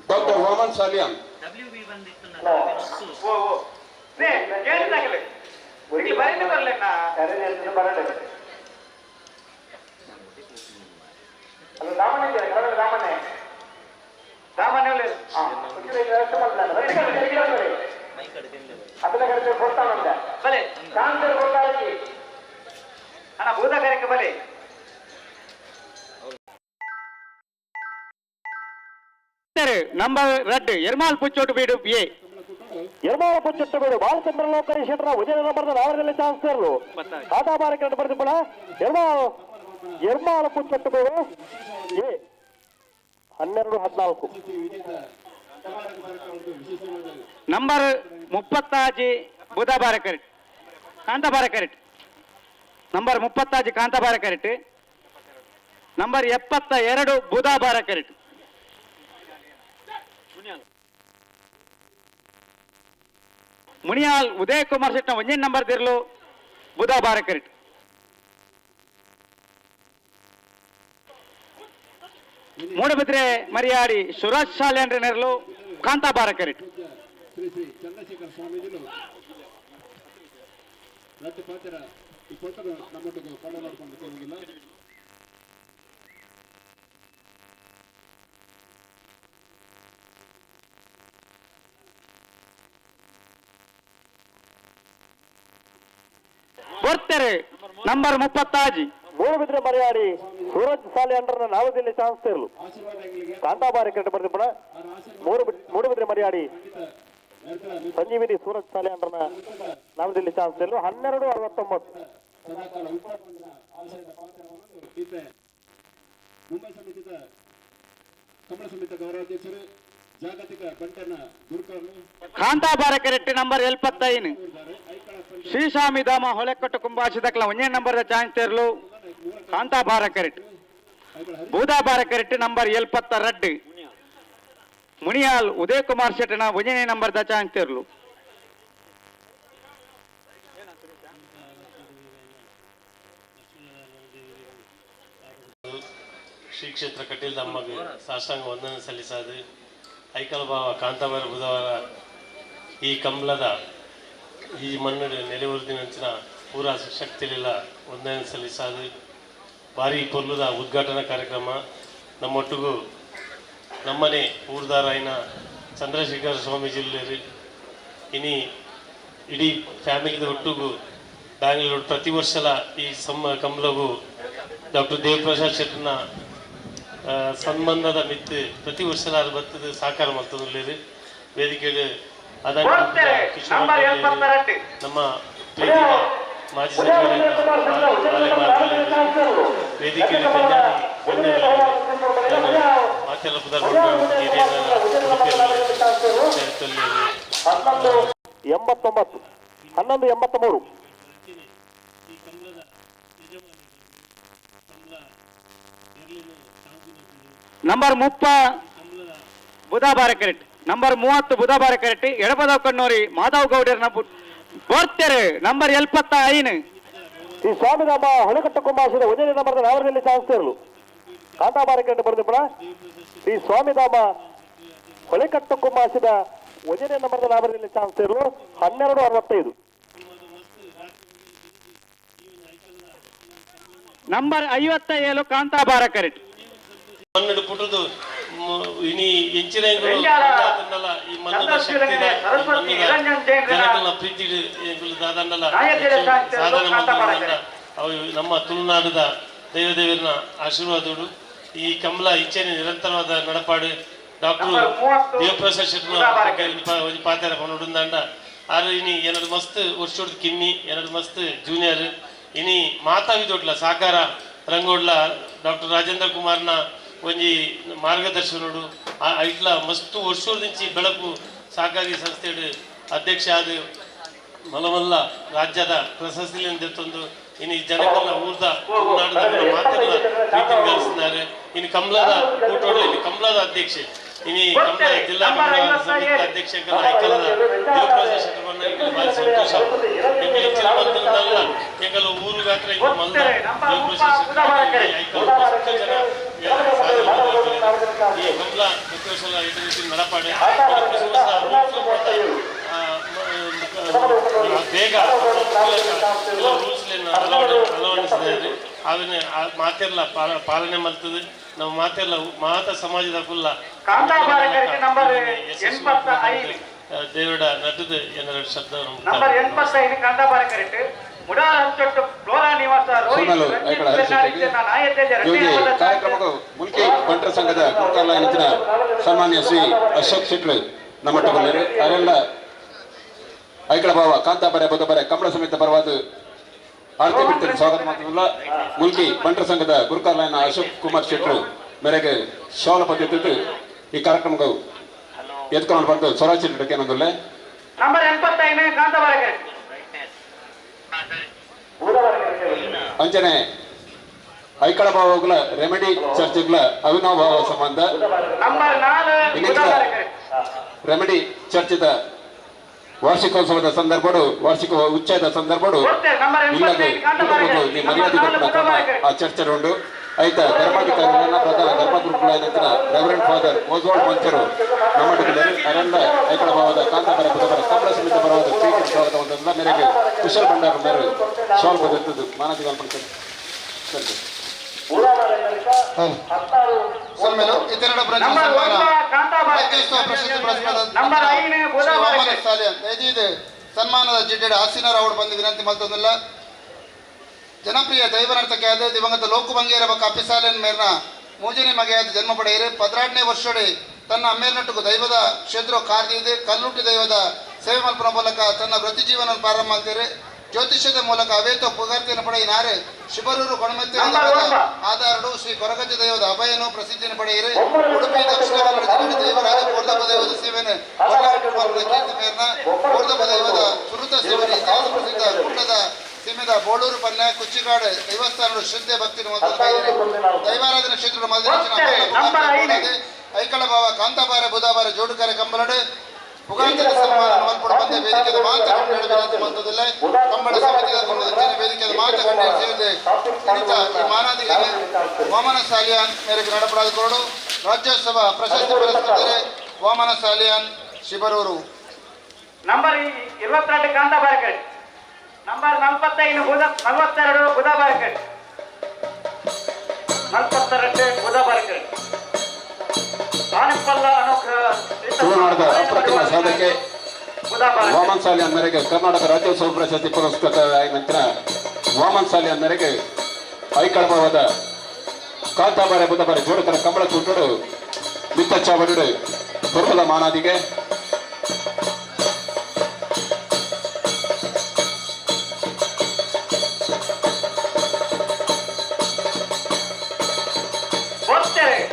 ಡಾಕ್ಟರ್ ವಾಮನ್ ಸಾಲಿಯಾನ್. ಓ ಓ ನೇ ಕೇಳಿದಾಗಲೇ ಇಲ್ಲಿ ಬರೆದು ಬರಲೇನಾ? ಸಾಮಾನ್ಯ ಬಲೆ ಅಣ್ಣ ಭೂತ ಕರೆಕ ಬಲೆ. ನಂಬರ್ ರಡ್ಡು ಎರ್ಮಾಲ್ ಪುಚ್ಚೋಟು ಬೀಡು ಎ. ಎರ್ಮಾಲ ಪುಚ್ಚೊಟ್ಟು ಬೀಡು ಬಾಲಚಂದ್ರ ಲೋಕರಿ ಶೆಟ್ಟರ ವಿಜಯ ನಂಬರ್ದ ನಾವರದಲ್ಲಿ ಚಾನ್ಸ್ ಸೇರಲು ಕಾಟಾಬಾರ ಕಂಡು ಬರ್ದು ಎರ್ಮಾಲ್ ಎರ್ಮಾಲ ಪುಚ್ಚೊಟ್ಟು ಬೀಡು ಎ 12 14. ನಂಬರ್ 36 ಬುಧಬಾರ ಕರೆಕ್ಟ್ ಕಾಂತಾಬಾರ ಕರೆಕ್ಟ್. ನಂಬರ್ 36 ಕಾಂತಾಬಾರ ಕರೆಕ್ಟ್. ನಂಬರ್ 72 ಬುಧಬಾರ ಕರೆಕ್ಟ್. ಮುನಿಯಾಲ್ ಉದಯ ಕುಮಾರ್ ಶೆಟ್ನ ಒಂದೇ ನಂಬರ್ ದಿರ್ಲು ಬುಧಬಾರ ಕರೆಕ್ಟ್. ಮೂಡಬಿದ್ರೆ ಮರಿಯಾಡಿ ಸುರಾಜ್ ಸಾಲ್ಯಾಂಡ್ರ ನೆರಳು ಕಾಂತಾಬಾರ ಕರೆಕ್ಟ್. ಶ್ರೀ ಶ್ರೀ ಚಂದ್ರಶೇಖರ ಸ್ವಾಮೀಜಿಲು ರಡ್ಡು ಪಾತ್ರ ಈ ಪೊಟ್ಟರು ನಮ್ಮೊಟ್ಟಿಗೆ ಕೊಳ್ಳ ನೋಡ್ಕೊಂಡು ತಿರುಗಿಲ್ಲ. ಬರ್ತಾರೆ ನಂಬರ್ 36. ಮೂಡಬಿದ್ರೆ ಮರಿಯಾಡಿ ಸೂರಜ್ ಸಾಲ್ಯಾಂಡ್ರನ ನಾವದಿಲ್ಲಿ ಚಾನ್ಸ್ ಸೇರಲು ಕಾಂತಾಬಾರಿ ಕಂಡು ಬರ್ದು ಪುನಃ ಮೂಡುಬಿದ್ರೆ ಮರಿಯಾಡಿ ಸಂಜೀವಿನಿ ಸೂರಜ್ ಸಾಲ್ಯಾಂಡ್ರನ ನಾವದಿಲ್ಲಿ ಚಾನ್ಸ್ ಸೇರಲು 12 69. ಸದಾಕಾಲ ಉಪಕರಣ ಆಶಯದ ಪಾತ್ರವನ್ನು ಈತ ಮುಂಬೈ ಸಮಿತಿದ ಕಮಲ ಸಮಿತಿ ಗೌರವಾಧ್ಯಕ್ಷರು ಜಾಗತಿಕ ಬಂಟನ ಗುರುಕಾರ್ಲು ಕಾಂತಾಬಾರ ಕರೆಕ್ಟ್ ನಂಬರ್ 75. ಶ್ರೀಸ್ವಾಮಿ ಧಾಮ ಹೊಲೆಕೊಟ್ಟು ಕುಂಬಾಸಿದಕ್ಲ ಒಂದೇ ನಂಬರ್ ಚಾನ್ಸ್ ತೇರ್ಲು ಕಾಂತಾಬಾರ ಕರೆಕ್ಟ್. ಬೂದಾಬಾರ ಕರೆಕ್ಟ್ ನಂಬರ್ 72. ಮುನಿಯಾಲ್ ಉದಯ್ ಕುಮಾರ್ ಶೆಟ್ಟನ ಒಂದನೇ ನಂಬರ್ the chance ತೇರ್ಲು. ಶ್ರೀ ಕ್ಷೇತ್ರ ಕಟೀಲ್ದಮ್ಮಗೆ ಸಾಷ್ಟಾಂಗ ವಂದನೆ ಸಲ್ಲಿಸಾದು ಐಕಲಭಾವ ಕಾಂತಾಬಾರ ಬುಧವಾರ ಈ ಕಂಬಳದ ಈ ಮಣ್ಣು ನೆಲೆಯೂರಿನಂಚಿನ ಪೂರಾ ಶಕ್ತಿಲಿಲ್ಲ ವಂದನೆ ಸಲ್ಲಿಸಾದು ಭಾರಿ ಪೊರ್ಲುದ ಉದ್ಘಾಟನಾ ಕಾರ್ಯಕ್ರಮ. ನಮ್ಮೊಟ್ಟಿಗೂ ನಮ್ಮನೆ ಊರ್ದಾರಾಯಿನ ಚಂದ್ರಶೇಖರ ಸ್ವಾಮೀಜಿ ಇನಿ ಇಡೀ ಫ್ಯಾಮಿಲಿದ ಒಟ್ಟಿಗೂ ಬ್ಯಾಂಗ್ಳೂರು ಪ್ರತಿ ವರ್ಷಲ ಈ ಸಮ್ಮ ಕಂಬಳಗೂ ಡಾಕ್ಟರ್ ದೇವಪ್ರಸಾದ್ ಶೆಟ್ಟನ ಸನ್ಮಾನದ ಮಿತ್ತು ಪ್ರತಿ ವರ್ಷಲಾರು ಬರ್ತದೆ ಸಾಕಾರ ಮಲ್ತೊಂದುಲ್ಲೆರ್ ವೇದಿಕೆಡ್ ಅದಾನಿ ನಮ್ಮ ಪ್ರೀತಿಯ ಮಾಜಿ ಸಚಿವರಾದ ವೇದಿಕೆಯಲ್ಲಿ ಪಂಜಾಬಿ ಮಾತೆಲ್ಲ ಪುದರ್ 89 11 83. ನಂಬರ್ 30 ಬುಧಾಬಾರ ಕರೆಕ್ಟ್, ನಂಬರ್ 30 ಬುಧಾಬಾರ ಕರೆಕ್ಟ್, ಎಡಪದ ಕಣ್ಣೋರಿ ಮಾಧವ್ ಗೌಡರ್ನ ಬರ್ತಾರೆ. ನಂಬರ್ 75 ಶ್ರೀ ಸ್ವಾಮಿರಾಮ ಹೊಳೆಕಟ್ಟ ಕುಂಬಾಸದ ಒಂದನೇ ನಂಬರ್ದ ನಾವರದಲ್ಲಿ ಚಾನ್ಸ್ ಕಾಂತಾಬಾರ ಕರೆಕ್ಟ್ ಬರೆದಿಪ್ಪಣ. ಶ್ರೀ ಸ್ವಾಮಿಧಾಮ ಹೊಳೆಕಟ್ಟ ಕುಂಬಾಸದ ಒಂದನೇ ನಂಬರ್ದ ನಾವರದಲ್ಲಿ ಚಾನ್ಸ್ 12 65. ನಂಬರ್ 57 ಕಾಂತಾಬಾರ ಕರೆಕ್ಟ್. 12 ಪುಟದು ಇನಿ ಎಂಚಿನ ಈ ಮನ್ನದ ಶಕ್ತಿ ಜನಕಲ್ನ ಪ್ರೀತಿ ದಾದಂಡಲ ಸಾಧನೆ ಮಂಡಲ ಅವು ನಮ್ಮ ತುಳುನಾಡದ ದೈವದೇವರನ ಆಶೀರ್ವಾದಗಳು. ಈ ಕಮಲ ಇಚ್ಛೆನೆ ನಿರಂತರವಾದ ನಡಪಾಡು ಡಾಕ್ಟರ್ ದೇವಪ್ರಸಾದ್ ಶೆಟ್ಟಿ ಒಂಜಿ ಪಾತೆರ ಪನೊಡುಂದಾಂಡ ಆರು ಇನಿ ಎನಡು ಮಸ್ತ್ ವರ್ಷೊಡ್ದು ಕಿನ್ನಿ ಎನಡು ಮಸ್ತ್ ಜೂನಿಯರ್ ಇನಿ ಮಾತಾವಿದೊಡ್ಲ ಸಾಕಾರ ರಂಗೋಡ್ಲ ಡಾಕ್ಟರ್ ರಾಜೇಂದ್ರ ಕುಮಾರ್ನ ಒಂಜಿ ಮಾರ್ಗದರ್ಶನೋಡು ಐಟ್ಲ ಮಸ್ತ್ ವರ್ಷೋಡ್ದಿಂಚಿ ಬೆಳಕು ಸಹಕಾರಿ ಸಂಸ್ಥೆ ಅಧ್ಯಕ್ಷ ಆದ ಮಲಮಲ್ಲ ರಾಜ್ಯದ ಪ್ರಶಸ್ತಿಲಿಂದ ತಂದು ಇನ್ನು ಜನಕಲ್ಲ ಊರ್ದ ನಾಡದ ಮಾತೆಲ್ಲ ಪ್ರೀತಿ ಗಳಿಸಿದ್ದಾರೆ. ಇನ್ನು ಕಮಲದ ಕೂಟೋಡು ಇನ್ನು ಕಮಲದ ಅಧ್ಯಕ್ಷೆ ಇನಿ ಕಮಲ ಜಿಲ್ಲಾ ಕಮಲ ಸಮಿತಿ ಅಧ್ಯಕ್ಷ ಐಕಲದ ದೇವಪ್ರಸಾದ್ ಶೆಟ್ಟಿ ಭಾರಿ ಸಂತೋಷ. ಎಂಕಲ್ ಹೆಚ್ಚಿನ ಬಂದಿರಲ್ಲ ಎಂಕಲ್ ಊರು ಗಾತ್ರ ಇಂಕ ಮಲ್ಲ ದೇವಪ್ರಸಾದ್ ಶೆಟ್ಟಿ ಐಕಲ್ ಮಸ್ತ್ ಜನ ಸಾಧನೆ ಈ ಕಮಲ ಪ್ರತಿ ವರ್ಷ ಇದೇ ರೀತಿ ನಡಪಾಡೆ ಬೇಗ ರೂಲ್ಸ್ ಅಳವಡಿಸಿದ್ದಾರೆ. ಅದನ್ನ ಮಾತೆಲ್ಲ ಪಾಲನೆ ಮಲ್ತದೆ. ನಮ್ಮ ಮಾತೆಲ್ಲ ಮಾತ ಸಮಾಜದ ಕುಲ್ಲ ದೇವಡ ನಟದ ಏನಾರ ಶಬ್ದ ಕಾರ್ಯಕ್ರಮಕ್ಕೆ ಮುಲ್ಕಿ ಬಂಟರ ಸಂಘದ ಗುರುಕಾರ್ಲಾಯನ ಸನ್ಮಾನ್ಯ ಶ್ರೀ ಅಶೋಕ್ ಶೆಟ್ರು ನಮ್ಮ ಅರೆಲ್ಲ ಐಕಳ ಭಾವ ಕಾಂತಾಬರೆ ಬುಧಬರೆ ಕಮಲ ಸಮೇತ ಪರವಾದ ಆರತಿ ಬಿಡ್ತಾರೆ ಸ್ವಾಗತ ಮಾತ್ರವಲ್ಲ ಮುಲ್ಕಿ ಬಂಟರ ಸಂಘದ ಗುರುಕಾರ್ಲಾಯನ ಅಶೋಕ್ ಕುಮಾರ್ ಶೆಟ್ರು ಮೇರೆಗೆ ಶಾಲ ಪದ್ಧತಿ ಈ ಕಾರ್ಯಕ್ರಮಕ್ಕೆ ಎತ್ಕೊಂಡು ಬಂದು ಸ್ವರಾಜ್ ಶೆಟ್ಟರ್ ಏನೊಂದುಲ್ಲೆ ಅಂಚನೆ ಐಕಳ ಭಾವಗಳ ರೆಮಿಡಿ ಚರ್ಚ್ಗಳ ಅವಿನಾವ ಭಾವ ಸಂಬಂಧ ರೆಮಿಡಿ ಚರ್ಚಿದ ವಾರ್ಷಿಕೋತ್ಸವದ ಸಂದರ್ಭಡು ವಾರ್ಷಿಕ ಉಚ್ಚಯದ ಸಂದರ್ಭಡು ಇಲ್ಲದೆ ಮರ್ಯಾದೆ ಕೊಟ್ಟ ಕ್ರಮ ಆ ಚರ್ಚೆ ಉಂಡು. ಐತ ಧರ್ಮಾಧಿಕಾರಿಗಳನ್ನ ಪ್ರಧಾನ ಧರ್ಮಗುರುಗಳಾದ ರೆವರೆಂಡ್ ಫಾದರ್ ಓಜ್ವಾಲ್ಡ್ ಮಂಚರು ನಮ್ಮ ಅರಣ್ಯ ಐಕಳ ಭಾವದ ಕಾಂತಾಬರ ಬುಧಬರ ಕಮಲ ಸಮಿತಿ ಪರವಾದ ಪ್ರೀತಿ ಸ್ವಾಗತ ಮೇರೆಗೆ ಕುಶಲ್ ಭಂಡಾರ ಮೇರೆ ಶಾಲ್ ಬದುಕುವುದು ಮಾನಸಿಕ ಸರಿ. ಸನ್ಮಾನದ ಜಿಡ್ಡೆಡ್ ಹಾಸಿನರ ಅವರು ಬಂದು ವಿನಂತಿ ಮಲ್ತೊಂದಿಲ್ಲ. ಜನಪ್ರಿಯ ದೈವ ನರ್ತಕಿಯಾದ ದಿವಂಗತ ಲೋಕು ಬಂಗೇರ ಬೊಕ್ಕ ಅಪ್ಪಿಸಾಲೆನ್ ಮೇರ್ನ ಮೂಜನೆ ಮಗೆಯಾದ ಜನ್ಮ ಪಡೆಯರು. 14ನೇ ವರ್ಷಡೆ ತನ್ನ ಅಮ್ಮೇರ್ನಟ್ಟುಗು ದೈವದ ಕ್ಷೇತ್ರ ಕಾರ್ದಿದೆ ಕಲ್ಲುಟ್ಟಿ ದೈವದ ಸೇವೆ ಮಲ್ಪನ ಮೂಲಕ ತನ್ನ ವೃತ್ತಿ ಜೀವನ ಪ್ರಾರಂಭ ಮಾಡ್ತಾರೆ. ಜ್ಯೋತಿಷ್ಯದ ಮೂಲಕ ಅವೇತ ಪುಗಾರ್ತಿಯನ್ನು ಪಡೆಯಿನಾರು ಶಿಬರೂರು ಕೊಣಮೆತ್ತೆ ಆಧಾರಡು ಶ್ರೀ ಕೊರಗಜ್ಜ ದೈವದ ಅಭಯನು ಪ್ರಸಿದ್ಧಿಯನ್ನು ಪಡೆಯಿರಿ. ಉಡುಪಿ ದಕ್ಷಿಣ ಕನ್ನಡ ಜಿಲ್ಲೆ ದೈವರಾಜ ಕೋರ್ದಪ್ಪ ದೈವದ ಸೇವೆಯನ್ನು ಕೀರ್ತಿ ಮೇರ್ನ ಕೋರ್ದಪ್ಪ ದೈವದ ಸುರುತ ಸೇವನೆ ಇತಿಹಾಸ ಪ್ರಸಿದ್ಧ ಕುಂಡದ ಸೀಮೆದ ಬೋಳೂರು ಪನ್ನೆ ಕುಚ್ಚಿಗಾಡು ದೇವಸ್ಥಾನಗಳು ಶ್ರದ್ಧೆ ಭಕ್ತಿ ದೈವಾರಾಧನೆ ಕ್ಷೇತ್ರದ ಐಕಳ ಭಾವ ಕಾಂತಾಬಾರ ಬುಧಾಬಾರ ಜೋಡುಕರೆ ಕಂಬಲಡು ಪುಗಾಂತರ ಸನ್ಮಾನ ಮಲ್ಪಡ ಬಂದ ವೇದಿಕೆದ ಮಾತ ಕಂಡು ವಿನಂತಿ ಮಂತದಿಲ್ಲ. ಕಂಬಳ ಸಮಿತಿಯ ವೇದಿಕೆದ ಮಾತ ಕಂಡು ಸೇರಿದೆ ಕುರಿತ ಈ ಮಾನಾದಿಗೆ ವಾಮನ ಸಾಲಿಯಾನ್ ಮೇರೆಗೆ ನಡಪಡಾದ ಕೊರಡು ರಾಜ್ಯೋತ್ಸವ ಪ್ರಶಸ್ತಿ ಪುರಸ್ಕೃತರೆ ವಾಮನ ಸಾಲಿಯಾನ್ ಶಿಬರೂರು. ನಂಬರ್ 22 ಕಾಂತಾಬಾರ ನಂಬರ್ 45 42 ಬುಧಾಬಾರ 42 ಬುಧಾಬಾರ ತುಳುನಾಡದ ಅಪ್ರತಿಮ ಸಾಧಕೆ ವಾಮನ್ ಸಾಲಿಯಾನ್ ಮೇರೆಗೆ ಕರ್ನಾಟಕ ರಾಜ್ಯೋತ್ಸವ ಪ್ರಶಸ್ತಿ ಪುರಸ್ಕೃತ ನಂತರ ವಾಮನ್ ಸಾಲಿಯಾನ್ ಮೇರೆಗೆ ಐಕಳಭಾವದ ಕಾಂತಾಬಾರೆ ಬುಧಬಾರೆ ಜೋಡುಕರ ಕಂಬಳ ಕೂಟಡು ಮಿತ್ತ ಚಾವಡಿಡು ಪೊರ್ಮದ ಮಾನಾದಿಗೆ.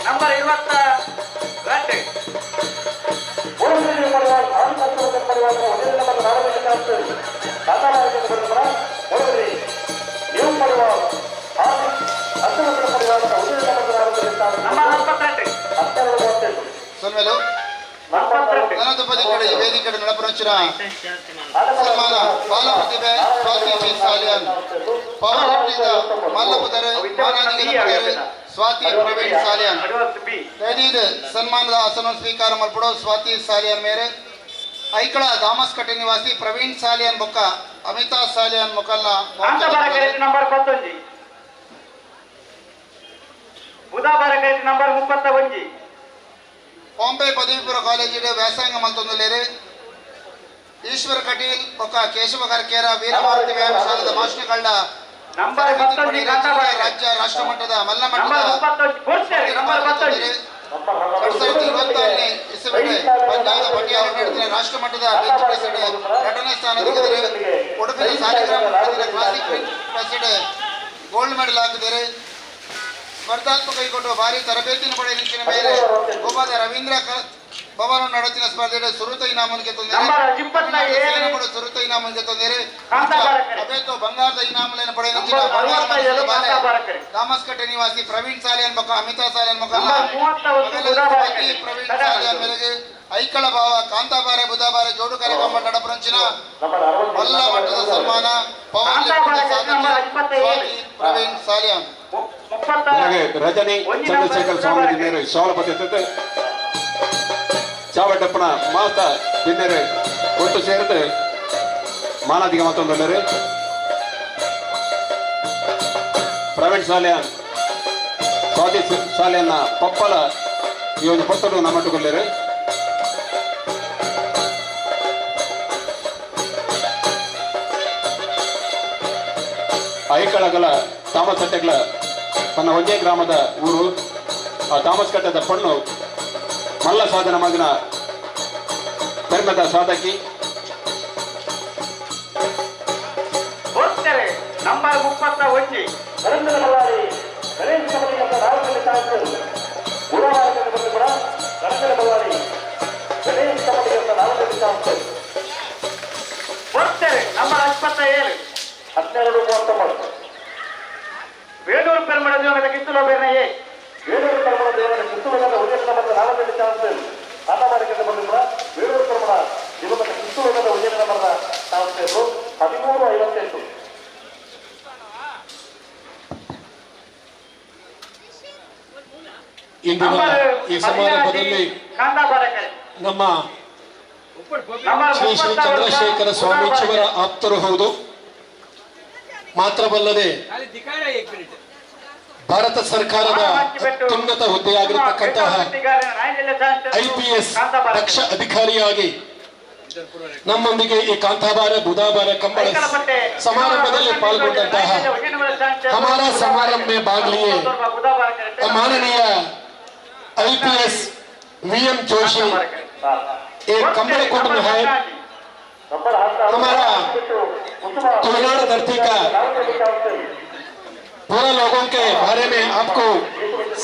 ನಂಬರ್ 22. ನಂಬರ್ 42. ಸೊನ್ಮೆಲು ನನದುಪದಿ ಕಡೆ ಈ ವೇದಿಕೆ ನಡಪುರಂಚಿನ ಸನ್ಮಾನ ಬಾಲ ಪ್ರತಿಭೆ ಸ್ವಾತಿ ಪಿ ಸಾಲಿಯಾನ್, ಪವರ್ ಲಿಫ್ಟಿಂದ ಮಲ್ಲಪುದರೆ ಮಾನಾದಿಗೆ ಪುದರ್ ಸ್ವಾತಿ ಪ್ರವೀಣ್ ಸಾಲಿಯಾನ್. ದಯದೀದ್ ಸನ್ಮಾನದ ಆಸನ ಸ್ವೀಕಾರ ಮಲ್ಪಡು ಸ್ವಾತಿ ಸಾಲಿಯಾನ್ ಮೇರೆ. ಐಕಳ ದಾಮಸ್ಕಟ್ಟೆ ನಿವಾಸಿ ಪ್ರವೀಣ್ ಸಾಲಿಯಾನ್ ಬೊಕ್ಕ ಅಮಿತಾ ಸಾಲಿಯಾನ್ ಮೊಕಲ್ನ. ಕಾಂತಾಬಾರ ಕರೆಕ್ಟ್ ನಂಬರ್ 11. ಬುಧಾಬಾರ ಕರೆಕ್ಟ್ ನಂಬರ್ 31. ಬಾಂಬೆ ಪದವಿಪೂರ್ವ ಕಾಲೇಜಿಡ್ ವ್ಯಾಸಂಗ ಮಲ್ತೊಂದುಲ್ಲೆರ್. ಈಶ್ವರ ಕಟೀಲ್ ಬೊಕ್ಕ ಕೇಶವ ಕರ್ಕೇರ ವೀರಮಾರುತಿ ವ್ಯಾಯಾಮ ಮಾಸ್ಟರ್ಗಳ ನಂಬರ್ 11 ಕಾಂತಾಬಾರ. ರಾಜ್ಯ ರಾಷ್ಟ್ರ ಮಟ್ಟದ ಮಲ್ಲ ನಂಬರ್ ಮಟ್ಟದ 31 ಬೋಡ್ಸೇರಿ ನಂಬರ್ 11. 2026ನೇ ಇಸವಿಡ್ ಪಂಜಾಬದ ಪಟಿಯಾಲ ನಡೆದಿನ ರಾಷ್ಟ್ರ ಮಟ್ಟದ ಬೆಂಚ್ ಪ್ರೆಸ್ ಎರಡನೇ ಸ್ಥಾನ ತೆಗೆದರೆ, ಉಡುಪಿನ ಸಾಲಿಗ್ರಾಮ ನಡೆದಿನ ಕ್ಲಾಸಿಕ್ ಪ್ರೆಸ್ ಗೋಲ್ಡ್ ಮೆಡಲ್ ಹಾಕಿದರೆ, ಸ್ಪರ್ಧಾತ್ಮಕ ಕೈಗೊಂಡು ಭಾರಿ ತರಬೇತಿಯನ್ನು ಪಡೆಯಲಿಕ್ಕಿನ ಮೇಲೆ ಗೋವಾದ ರವೀಂದ್ರ ಭವನ ನಡೆಸಿದ ಸ್ಪರ್ಧೆಯಲ್ಲಿ ಸುರುತ ಇನಾಮನಿಗೆ ತೊಂದರೆ ನಂಬರ್ 27. ಸುರುತ ಇನಾಮನಿಗೆ ತೊಂದರೆ ಕಾಂತಾಬಾರಕರೆ. ಅಬೇತು ಬಂಗಾರದ ಇನಾಮುలను ಪಡೆಯಲಿಕ್ಕಿನ ನಂಬರ್ 67 ಕಾಂತಾಬಾರಕರೆ. ದಾಮಸ್ಕಟ್ಟೆ ನಿವಾಸಿ ಪ್ರವೀಣ್ ಸಾಲಿಯನ್ ಬೊಕ್ಕ ಅಮಿತಾ ಸಾಲಿಯನ್ ಮೊಕಲ್ನ ನಂಬರ್ 31 ಬುಧಾಬಾರಕರೆ. ಪ್ರವೀಣ್ ಸಾಲಿಯನ್ ಮೇರೆಗೆ ಐಕಳ ಭಾವ ಕಾಂತಾಬಾರೆ ಬುಧಾಬಾರೆ ಜೋಡು ಕಾರ್ಯಕ್ರಮ ನಡಪುರಂಚಿನ ಮಲ್ಲ ಮಟ್ಟದ ಸನ್ಮಾನ ಪವರ್ ಲಿಫ್ಟಿಂಗ್ ಕಾಂತಾಬಾರಕರೆ ನಂಬರ್ ಸಾಧಕಿ 27. ಸ್ವಾತಿ ಪ್ರವೀಣ್ ಸಾಲಿಯನ್. 36. ಹಾಗೆ ರಜನಿ ಚಂದ್ರಶೇಖರ್ ಸ್ವಾಮಿ ದಿನ್ನೇರು ಶಾಲಪತಿ ಚಾವಟಪ್ಪನ ಮಾತ ದಿನ್ನೇರು ಒಟ್ಟು ಸೇರಿದು ಮಾನಾದಿಗೆ ಮತ್ತೊಂದು ಪ್ರವೀಣ್ ಸಾಲಿಯಾನ್ ಸ್ವಾತಿ ಸಾಲಿಯನ್ನ ಪಪ್ಪಲ ಈ ಒಂದು ಪೊತ್ತಡು ನಮ್ಮಟ್ಟುಕೊಳ್ಳೇರು. ಐಕಳಗಳ ತಾಮಸಟ್ಟೆಗಳ ತನ್ನ ಒಂದೇ ಗ್ರಾಮದ ಊರು. ಆ ತಾಮಸ್ಕಟ್ಟದ ಪಣ್ಣು ಮಲ್ಲ ಸಾಧನ ಮಗನ ಪೆರ್ಮದ ಸಾಧಕಿ. ಬೋಡ್ಸೇರಿ ನಂಬರ್ 31. ಬೋಡ್ಸೇರಿ ನಂಬರ್ 27. 12:39. ವೇಣೂರು ಪೆರ್ಮಡ ದೇವನ ಕಿತ್ತೂರು ಬೇರ್ನ ಎ. ವೇಣೂರು ಪೆರ್ಮಡ ದೇವನ ಕಿತ್ತೂರು ಉದ್ದೇಶ ನಂಬರ್ 4 ಚಾನ್ಸ್ ಆಟಗಾರಿಕೆ ಬಂದಿರುವ ವೇಣೂರು ಪೆರ್ಮಡ ದಿವಂಗತ ಕಿತ್ತೂರು ಉದ್ದೇಶ ನಂಬರ್ ಚಾನ್ಸ್ 13:58. ಇಂದಿನ ನಂಬರ್ ಈ ಸಮಾರಂಭದಲ್ಲಿ ಕಾಂತಾಬಾರಕರೆ. ನಮ್ಮ ನಂಬರ್ ಶ್ರೀ ಶ್ರೀ ಚಂದ್ರಶೇಖರ ಸ್ವಾಮೀಜಿಯವರ ಆಪ್ತರು ಹೌದು. ಮಾತ್ರವಲ್ಲದೆ ಭಾರತ ಸರ್ಕಾರದ ಅತ್ಯುನ್ನತ ಹುದ್ದೆಯಾಗಿರತಕ್ಕಂತಹ ಐಪಿಎಸ್ ದಕ್ಷ ಅಧಿಕಾರಿಯಾಗಿ ನಮ್ಮೊಂದಿಗೆ ಈ ಕಾಂತಾಬಾರ ಬುಧಾಬಾರ ಕಂಬಳ ಸಮಾರಂಭದಲ್ಲಿ ಪಾಲ್ಗೊಂಡಂತಹ, हमारा समारंभ में भाग लिए माननीय आईपीएस वीएम जोशी एक कंबल कुटुंब है। हमारा तुलनाड धरती का पूरा लोगों के बारे में आपको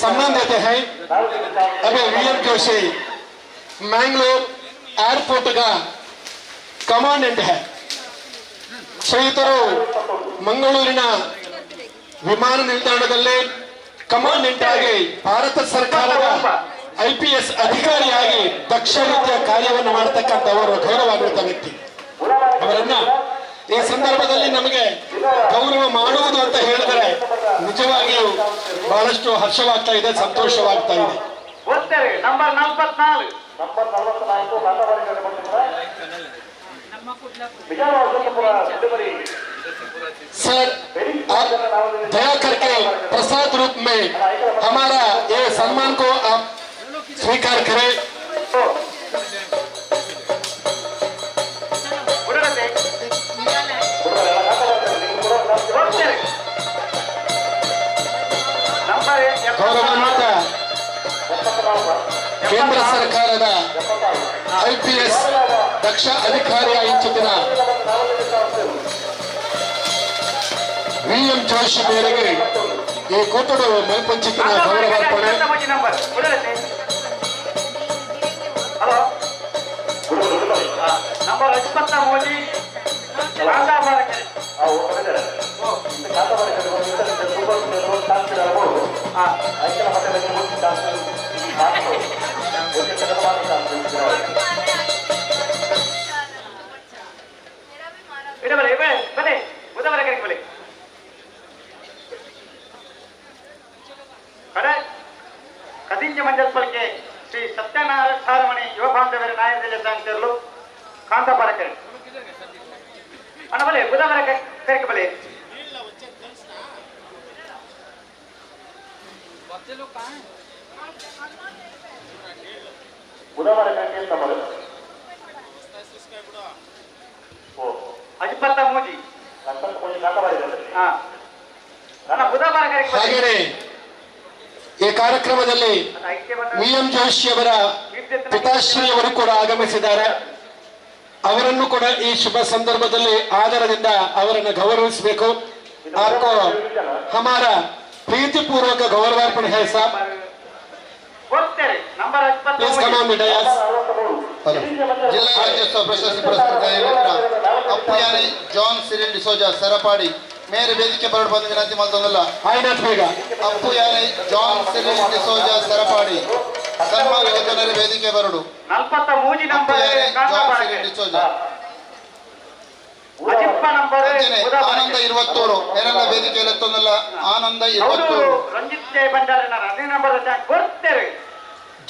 सम्मान देते हैं। अभी वीएम जोशी मैंगलोर एयरपोर्ट का कमांडेंट है. ಶ್ರೀಯುತರು ಮಂಗಳೂರಿನ ವಿಮಾನ ನಿಲ್ದಾಣದಲ್ಲಿ ಕಮಾಂಡೆಂಟ್ ಆಗಿ, ಭಾರತ ಸರ್ಕಾರದ ಐಪಿಎಸ್ ಅಧಿಕಾರಿಯಾಗಿ ದಕ್ಷ ರೀತಿಯ ಕಾರ್ಯವನ್ನು ಮಾಡತಕ್ಕಂಥವರು, ಗೌರವಾನ್ವಿತ ವ್ಯಕ್ತಿ. ಅವರನ್ನ ಈ ಸಂದರ್ಭದಲ್ಲಿ ನಮಗೆ ಗೌರವ ಮಾಡುವುದು ಅಂತ ಹೇಳಿದರೆ ನಿಜವಾಗಿಯೂ ಬಹಳಷ್ಟು ಹರ್ಷವಾಗ್ತಾ ಇದೆ, ಸಂತೋಷವಾಗ್ತಾ ಇದೆ. ನಂಬರ್ 44. ನಂಬರ್ 44 ಕಾಂತಾಬಾರಕರೆ ಬಂದಿರುವ सर, आप दया करके प्रसाद रूप में हमारा ये सम्मान को आप स्वीकार करें. ಬುಡಗತೆ. ಬೋಡ್ಸೇರಿ ನಂಬರ್ ಗೌರವ ಕೇಂದ್ರ ಸರ್ಕಾರದ ಐಪಿಎಸ್ ದಕ್ಷ ಅಧಿಕಾರಿಯ ಇಂಚಿನ ವಿಎಂ ಜೋಶಿ ಮೇರೆಗೆ ಈ ಕೂಟಡು ಮಲ್ಪಂಚಿತನ ಗೌರವಾರ್ಪಣೆ. ಹಲೋ ನಂಬರ್ 23 ಮಂಜಲ್ಪಲ್ಕೆ ಶ್ರೀ ಸತ್ಯನಾರಾಯಣ ಯುವ ಬಾಂಧವರ ನಾಯಕರ ಸಾಂಗ್ಸರ್ಲು ಕಾಂತಾಪಾರಕರೆ ಅಣ್ಣ ಬಲೆ ಬುಧವಾರ ಕರೆಕ ಬಲೆ ಬುಧವಾರ ನಂಬರ್ ಅಜಿಪತ್ತ ಮೂಜಿ ಬುಧವಾರ ಕರೆಕ ಹಾಗೆಯೇ ಈ ಕಾರ್ಯಕ್ರಮದಲ್ಲಿ ವಿ ಎಂ ಜೋಶಿ ಅವರ ಪಿತಾಶ್ರೀಯವರು ಕೂಡ ಆಗಮಿಸಿದ್ದಾರೆ. ಅವರನ್ನು ಕೂಡ ಈ ಶುಭ ಸಂದರ್ಭದಲ್ಲಿ ಆದರದಿಂದ ಅವರನ್ನು ಗೌರವಿಸಬೇಕು. आपको हमारा ಪ್ರೀತಿಪೂರ್ವಕ ಗೌರವಾರ್ಪಣೆ है साहब. Please come on the dais. ಜಿಲ್ಲಾ ರಾಜ್ಯೋತ್ಸವ ಪ್ರಶಸ್ತಿ ಪುರಸ್ಕೃತ ಅಪ್ಪುಯಾನೆ ಜಾನ್ ಸಿರಿಲ್ ಡಿಸೋಜಾ ಸರಪಾಡಿ ಮೇರೆ ವೇದಿಕೆ ಬರಡು ಬಂದ ವಿನಂತಿ ಮಲ್ತೊಂದಲ್ಲ. ಆಯ್ನಾಥ್ ಬೇಗ. ಅಪ್ಪುಯಾನೆ ಜಾನ್ ಸಿರಿಲ್ ಡಿಸೋಜಾ ಸರಪಾಡಿ ಸನ್ಮಾನ ವೇದಿಕೆ ಬರಡು. ಅಪ್ಪುಯಾನೆ ಜಾನ್ ಸಿರಿಲ್ ಡಿಸೋಜಾ. ಅಂಚನೆ ಆನಂದ 21 ಮೇರೆಲ್ಲ ವೇದಿಕೆಯಲ್ಲಿ ಎತ್ತೊಂದಲ್ಲ. ಆನಂದ 21. ರಂಜಿತ್ ಜಯ ಭಂಡಾರಿ ನಂಬರ್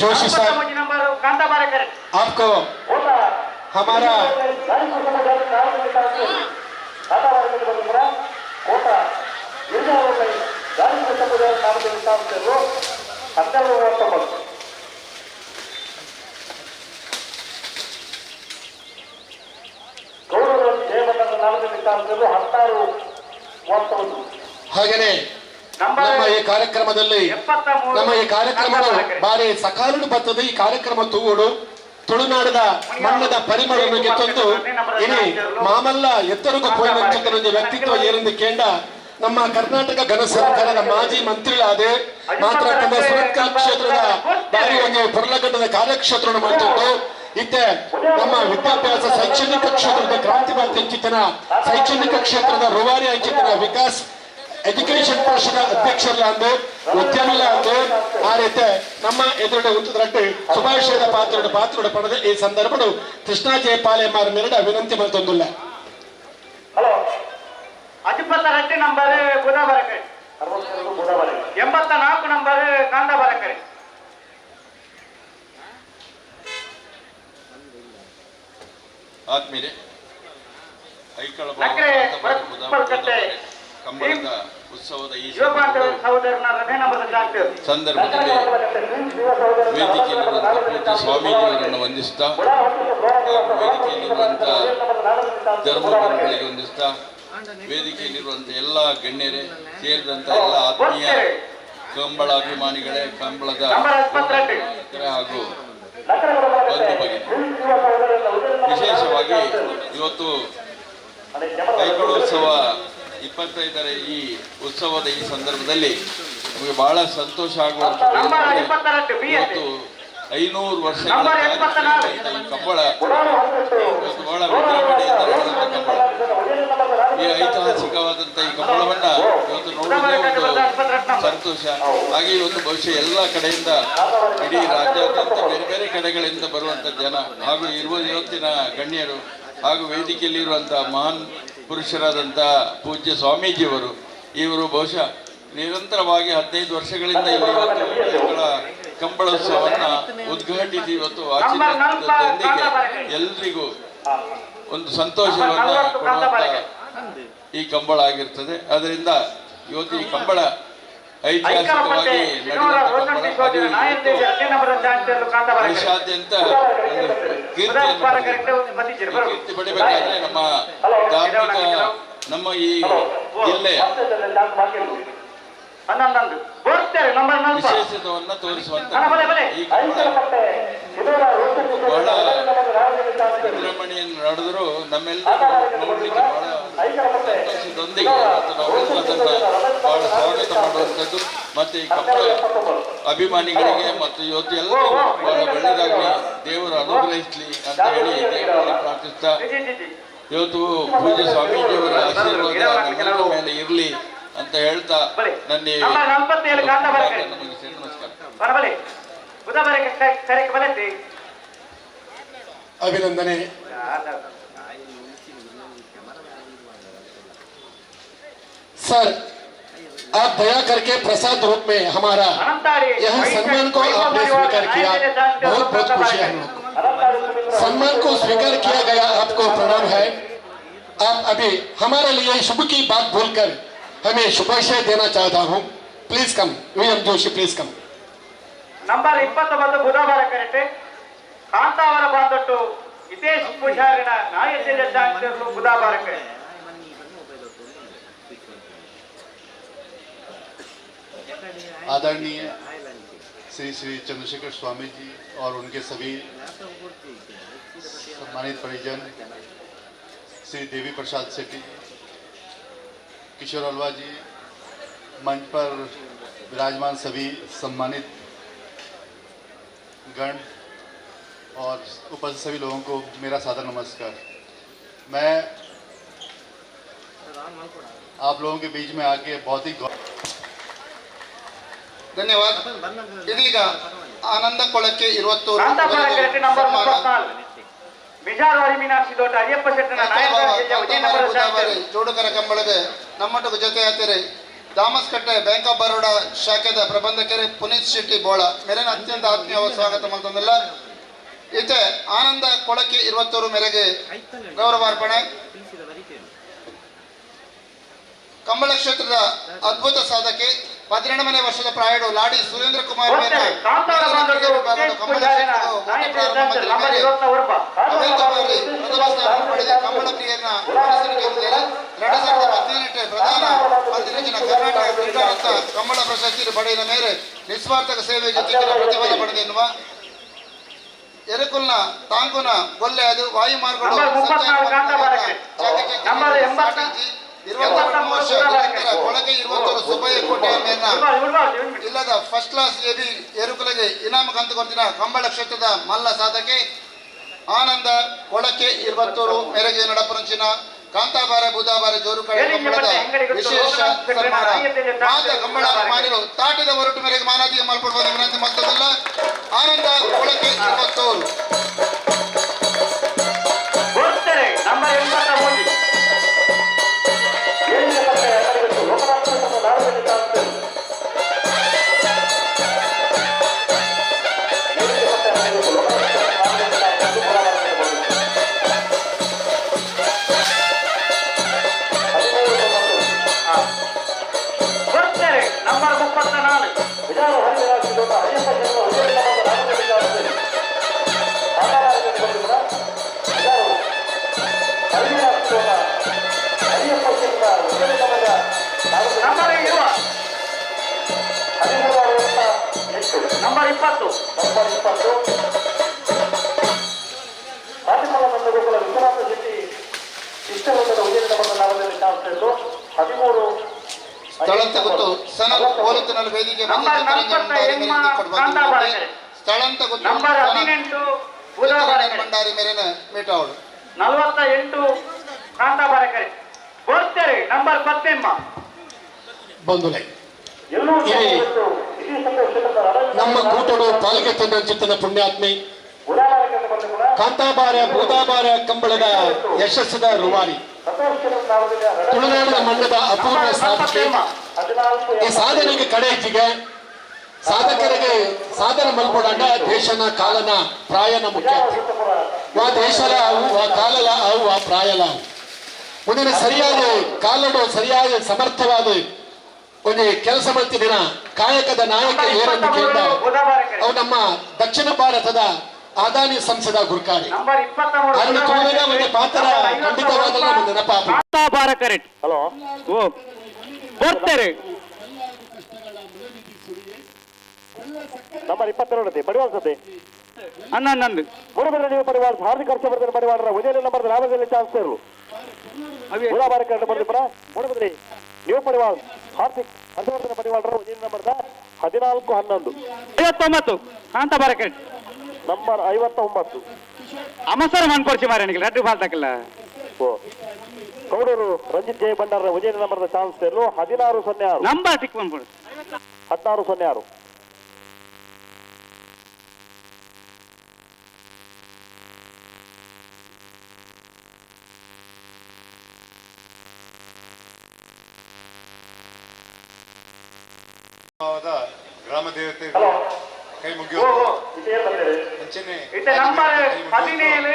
जोशी साहब आपको हमारा ಹಾಗೆಯೇ ನಮ್ಮ ಈ ಕಾರ್ಯಕ್ರಮದಲ್ಲಿ ನಮ್ಮ ಈ ಕಾರ್ಯಕ್ರಮದ ಬಾರಿ ಸಕಾಲನು ಬರ್ತದೆ. ಈ ಕಾರ್ಯಕ್ರಮ ತೂಗುಡು ತುಳುನಾಡದ ಮಣ್ಣದ ಪರಿಮಳನ್ನು ಗೆತ್ತೊಂದು ಇನಿ ಮಾಮಲ್ಲ ಎತ್ತರಗೂ ಪೋಯಿನಂಚಿತನೊಂದು ವ್ಯಕ್ತಿತ್ವ ಏನೆಂದು ಕೇಂಡ ನಮ್ಮ ಕರ್ನಾಟಕ ಘನ ಸರ್ಕಾರದ ಮಾಜಿ ಮಂತ್ರಿಗಳಾದ ಮಾತ್ರ ಸುರತ್ಕಲ್ ಕ್ಷೇತ್ರದ ಬಾರಿ ಒಂದು ಪೊರ್ಲಗಡ್ಡದ ಕಾರ್ಯಕ್ಷೇತ್ರವನ್ನು ಮಾಡ್ತುಂಟು. ಇತ್ತೆ ನಮ್ಮ ವಿದ್ಯಾಭ್ಯಾಸ ಶೈಕ್ಷಣಿಕ ಕ್ಷೇತ್ರದ ಕ್ರಾಂತಿ ಅಂಚಿತನ ಶೈಕ್ಷಣಿಕ ಕ್ಷೇತ್ರದ ರೂವಾರಿ ಅಂಚಿತನ ವಿಕಾಸ್ ಎಜುಕೇಶನ್ ಪರಿಷದ ಅಧ್ಯಕ್ಷರಲ್ಲ ಉದ್ಯಮಿಲ ಅಂದು ಆ ರೀತಿ ನಮ್ಮ ಎದುರುಡೆ ಉತ್ತರಟ್ಟು ಶುಭಾಶಯದ ಪಾತ್ರಡು ಪಾತ್ರಡು ಪಡೆದ ಈ ಸಂದರ್ಭಡು ಕೃಷ್ಣ ಜಯಪಾಲೆ ಮಾರ ಮೇರೆಡ ವಿನಂತಿ ಮಲ್ತೊಂದುಲ್ಲ. ಹಲೋ 62 ನಂಬರ್ ಬುಧವಾರಕರೆ, 84 ನಂಬರ್ ಕಾಂತಾಬಾರಕರೆ. ಆತ್ಮೀಯರೇ, ಐಕಳ ಕಂಬಳದ ಉತ್ಸವದ ಈ ಸಂದರ್ಭದಲ್ಲಿ ವೇದಿಕೆಯಲ್ಲಿರುವಂತಹ ಪೂಜ್ಯ ಸ್ವಾಮೀಜಿಯವರನ್ನು ವಂದಿಸ್ತಾ ಹಾಗೂ ವೇದಿಕೆಯಲ್ಲಿರುವಂತಹ ಧರ್ಮಗುರುಗಳಿಗೆ ವಂದಿಸ್ತಾ ವೇದಿಕೆಯಲ್ಲಿರುವಂಥ ಎಲ್ಲ ಗಣ್ಯರೇ ಸೇರಿದಂಥ ಎಲ್ಲ ಆತ್ಮೀಯ ಕಂಬಳ ಅಭಿಮಾನಿಗಳೇ, ಕಂಬಳದ ಹಾಗೂ ಬಂಧು ಭಗಿನಿ, ವಿಶೇಷವಾಗಿ ಇವತ್ತು ಕೈಕೊಳ್ಳೋತ್ಸವ 25ರ ಈ ಉತ್ಸವದ ಈ ಸಂದರ್ಭದಲ್ಲಿ ನಮಗೆ ಬಹಳ ಸಂತೋಷ ಆಗುವಂಥದ್ದು ಇವತ್ತು 500 ವರ್ಷಗಳ ಈ ಕಂಬಳ ಇವತ್ತು ಬಹಳ ವಿಜೃಂಭಣೆಯಿಂದ ನಡೆದಂಥ ಕಂಬಳ, ಈ ಐತಿಹಾಸಿಕವಾದಂಥ ಈ ಕಂಬಳವನ್ನ ಇವತ್ತು ನೋಡುವುದೇ ಒಂದು ಸಂತೋಷ. ಹಾಗೆ ಇವತ್ತು ಬಹುಶಃ ಎಲ್ಲ ಕಡೆಯಿಂದ ಇಡೀ ರಾಜ್ಯಾದ್ಯಂತ ಬೇರೆ ಬೇರೆ ಕಡೆಗಳಿಂದ ಬರುವಂಥ ಜನ ಹಾಗೂ ಇರುವ ಇವತ್ತಿನ ಗಣ್ಯರು ಹಾಗೂ ವೇದಿಕೆಯಲ್ಲಿರುವಂಥ ಮಹಾನ್ ಪುರುಷರಾದಂಥ ಪೂಜ್ಯ ಸ್ವಾಮೀಜಿಯವರು, ಇವರು ಬಹುಶಃ ನಿರಂತರವಾಗಿ 15 ವರ್ಷಗಳಿಂದ ಇಲ್ಲಿ ಇವತ್ತು ಕಂಬಳೋತ್ಸವವನ್ನು ಉದ್ಘಾಟಿಸಿ ಇವತ್ತು ಆಚರಣೆಯೊಂದಿಗೆ ಎಲ್ರಿಗೂ ಒಂದು ಸಂತೋಷವನ್ನು ಕೊಡುವಂಥ ಈ ಕಂಬಳ ಆಗಿರ್ತದೆ. ಅದರಿಂದ ಇವತ್ತು ಈ ಕಂಬಳ ಐತಿಹಾಸಿಕವಾಗಿ ನಡೆಯುವಂಥ ಕಂಬಳ ಅದು ಇವತ್ತು ದೇಶಾದ್ಯಂತ ಒಂದು ಕೀರ್ತಿಯನ್ನು ಕೀರ್ತಿ ಪಡಿಬೇಕಾದ್ರೆ ನಮ್ಮ ಧಾರ್ಮಿಕ ನಮ್ಮ ಈ ಜಿಲ್ಲೆಯ ವಿಶೇಷತ್ವವನ್ನು ತೋರಿಸುವಂತ ಈ ಬಹಳ ವಿಜೃಂಭಣೆಯನ್ನು ನಡೆದರೂ ನಮ್ಮೆಲ್ಲರಿಗೂ ನೋಡಲಿಕ್ಕೆ ಬಹಳ ಸಂತೋಷದೊಂದಿಗೆ ಮತ್ತು ನಾವೆಲ್ಲ ಅದನ್ನು ಬಹಳ ಸ್ವಾಗತ ಮಾಡುವಂಥದ್ದು. ಮತ್ತು ಈ ಕಂಬಳ ಅಭಿಮಾನಿಗಳಿಗೆ ಮತ್ತು ಇವತ್ತು ಎಲ್ಲರಿಗೂ ಬಹಳ ಒಳ್ಳೆಯದಾಗಲಿ, ದೇವರು ಅನುಗ್ರಹಿಸಲಿ ಅಂತ ಹೇಳಿ ದೇವರಲ್ಲಿ ಪ್ರಾರ್ಥಿಸ್ತಾ, ಇವತ್ತು ಪೂಜ್ಯ ಸ್ವಾಮೀಜಿಯವರ ಆಶೀರ್ವಾದ ನಮ್ಮೆಲ್ಲರ ಮೇಲೆ ಇರಲಿ ಅಂತ ಹೇಳ್ತಾ ನನ್ನ ನಮಸ್ಕಾರ. ಅಭಿನಂದನೆ. सर, आप दया करके प्रसाद रूप में हमारा यह सम्मान को आपने स्वीकार किया, बहुत बहुत खुशी है हम लोग को। सम्मान को स्वीकार किया गया, आपको प्रणाम है। आप अभी हमारे लिए शुभ की बात बोलकर हमें शुभाशय देना चाहता हूँ। Please come V M Joshi, please come. Number 29 ಬುಧವಾರ ಕರೆಕ್ಟ್ ಕಾಂತಾವರ ಬಾಂದೊಟ್ಟು ಹಿತೇಶ್ ಪೂಜಾರಿನ ನಾಯಕ ಬುಧವಾರಕ್ಕೆ. आदरणीय श्री श्री चंद्रशेखर स्वामी जी और उनके सभी सम्मानित परिजन, श्री देवी प्रसाद शेट्टी, किशोर अलवा जी, मंच पर विराजमान सभी सम्मानित गण और उपस्थित सभी लोगों को मेरा सादर नमस्कार। मैं आप लोगों के बीच में आके बहुत ही ಧನ್ಯವಾದ. ಇದೀಗ ಆನಂದ ಕೊಳಕ್ಕೆ 20 ಜೋಡುಕರ ಕಂಬಳದ ನಮ್ಮೊಟ್ಟಿಗೆ ಜೊತೆ ಆತಿರಿ ದಾಮಸ್ಕಟ್ಟೆ ಬ್ಯಾಂಕ್ ಆಫ್ ಬರೋಡಾ ಶಾಖೆದ ಪ್ರಬಂಧಕರು ಪುನೀತ್ ಶೆಟ್ಟಿ ಬೋಳ ಮೇಲಿನ ಅತ್ಯಂತ ಆತ್ಮೀಯ ಸ್ವಾಗತ ಮಾಡ್ತಂದಲ್ಲ. ಈತೆ ಆನಂದ ಕೊಳಕ್ಕೆ 21 ಮೇರೆಗೆ ಗೌರವಾರ್ಪಣೆ. ಕಂಬಳ ಕ್ಷೇತ್ರದ ಅದ್ಭುತ ಸಾಧಕಿ 18ನೇ ವರ್ಷದ ಪ್ರಾಯಡು ಲಾಡಿ ಸುರೇಂದ್ರ ಕುಮಾರ್ ಕಂಬಳ ಪ್ರಥಮ ಸ್ಥಾನ ಪಡೆದ ಕಂಬಳ ಪ್ರಿಯರನ್ನ ಮನಸ್ಸಿನ ಗೆದ್ದಿದ್ದಾರೆ. 2018 ಪ್ರಧಾನ ಮಂತ್ರಿ ಕರ್ನಾಟಕ ಕ್ರೀಡಾರತ್ನ ಕಂಬಳ ಪ್ರಶಸ್ತಿ ಪಡೆದ ಮೇಲೆ ನಿಸ್ವಾರ್ಥಕ ಸೇವೆಗೆ ತಿಕ್ಕಿನ ಪ್ರತಿಫಲ ಪಡೆದ ಎರುಕುಲ್ನ ತಾಂಗುನ ಗೊಲ್ಲೆ ಅದು ವಾಯುಮಾರ್ಗಗಳು 23 ವರ್ಷ ನಿರಂತರ ಕೊಳಗೆ 21 ಸುಬ್ಬಯ್ಯ ಕೋಟೆಯ ಮೇಲಿನ ಇಲ್ಲದ ಫಸ್ಟ್ ಕ್ಲಾಸ್ ಎಬಿ ಎರುಕುಲಗೆ ಇನಾಮ ಕಂತು ಕೊಡ್ತಿನ ಕಂಬಳ ಕ್ಷೇತ್ರದ ಮಲ್ಲ ಸಾಧಕಿ ಆನಂದ ಕೊಳಕೆ 21 ಮೇರೆಗೆ ನಡಪರಂಚಿನ ಕಾಂತಾಬಾರೆ ಬುಧಾಬಾರೆ ಜೋರು ಕಡೆ ಕಂಬಳದ ವಿಶೇಷ ಸನ್ಮಾನ. ಮಾತ ಕಂಬಳ ಅಭಿಮಾನಿಗಳು ತಾಟದ ಹೊರಟು ಮೇರೆಗೆ ಮಾನಾದಿಗೆ ಮಲ್ಪಡುವ ವಿನಂತಿ ಮಾಡ್ತದಲ್ಲ. ಆನಂದ ಕೊಳಕೆ 21. ನಂಬರ್ 20. ನಂಬರ್ 20 ವಿಶ್ವನಾಥ ಶೆಟ್ಟಿ ಇಷ್ಟವಲ್ಲದ ಉದಯದ 13. ಸ್ಥಳಂತ ಗೊತ್ತು ಸನಲ್ ಓಲುತ್ತಿನಲ್ಲಿ ವೇದಿಕೆ ಸ್ಥಳಂತ ಗೊತ್ತು ನಂಬರ್ 18 ಭಂಡಾರಿ ಮೇಲಿನ ಮೀಟ್ ಅವಳು 48 ಕಾಂತಾಬಾರಕರೆ ಬೋರ್ತಾರೆ ನಂಬರ್ 10 ಬಂಧುಲೆ ನಮ್ಮ ಕೂಟಡು ಪಾಲಿಗೆ ತಂದ ಪುಣ್ಯಾತ್ಮೆ ಕಾಂತಾಬಾರ ಬೂದಾಬಾರ ಕಂಬಳದ ಯಶಸ್ಸದ ರೂವಾರಿ ತುಳುನಾಡಿನ ಮಣ್ಣದ ಅಪೂರ್ವ ಸಾಧಕೆ. ಈ ಸಾಧನೆಗೆ ಕಡೆ ಹೆಜ್ಜೆಗೆ ಸಾಧಕರಿಗೆ ಸಾಧನೆ ಮಲ್ಪಡಂಡ ದೇಶನ ಕಾಲನ ಪ್ರಾಯನ ಮುಖ್ಯ. ವಾ ದೇಶಲ ಅವು ವಾ ಕಾಲಲ ಅವು ವಾ ಪ್ರಾಯಲ ಅವು. ಮುಂದಿನ ಸರಿಯಾದ ಕಾಲಡು ಸರಿಯಾದ ಸಮರ್ಥವಾದ ಒಂದು ಕೆಲಸ ಮಾಡ್ತಿದ್ದೀನ ಕಾಯಕದ ನಾಯಕ ಏರೆಂದು ಕೇಳಿದ ಅವು ನಮ್ಮ ದಕ್ಷಿಣ ಭಾರತದ ಅದಾನಿ ಸಂಸದ ಗುರ್ಕಾರಿ. ಅದನ್ನು ತುಳುವಿನ ಒಂದು ಪಾತ್ರ ಖಂಡಿತವಾದ ನಮ್ಮ ನೆನಪಾಪ. ಹಲೋ ಬರ್ತಾರೆ. Number 22 Madiwal ಸತಿ ಹನ್ನೊಂದು. ಮೂಡುಬಿದ್ರೆ ನೀವು ಪಡಿವಾಳ ಹಾರ್ದಿಕ ಹರ್ಷವರ್ಧನ್ ಮಡಿವಾಳರ ಉದಯ ನಂಬರ್ ರಾಮದಲ್ಲಿ ಚಾನ್ಸ್ ಇರಲು ಬುಧಾಬಾರ ಬಂದಿಪುರ ಮೂಡುಬಿದ್ರಿ ನೀವು ಪಡಿವಾಳ್ ಹಾರ್ದಿಕ್ ಹರ್ಷವರ್ಧನ್ ಮಡಿವಾಳರ ಉದಯ ನಂಬರ್ದ 14-11. 59 ಕಾಂತಾಬಾರ ನಂಬರ್ 59. ಅಮಸರ ಮನ್ಕೊಡ್ಸಿ ಮಾರ ರಡ್ಡು ಬಾಲ್ತಕ್ಕಲ್ಲ. ಕೌಡೂರು ರಂಜಿತ್ ಜಯ ಭಂಡಾರ ಉದಯ ನಂಬರ್ದ ಚಾನ್ಸ್ ಇರಲು 16-06. ನಂಬರ್ ಟಿಕ್ ಬಂದ್ಬಿಡು. 16-06. ಗ್ರಾಮ ದೇವತೆ ಕೈ ಮುಗಿಯುವುದು ಅಂಚನೆ ನಂಬರ್ 17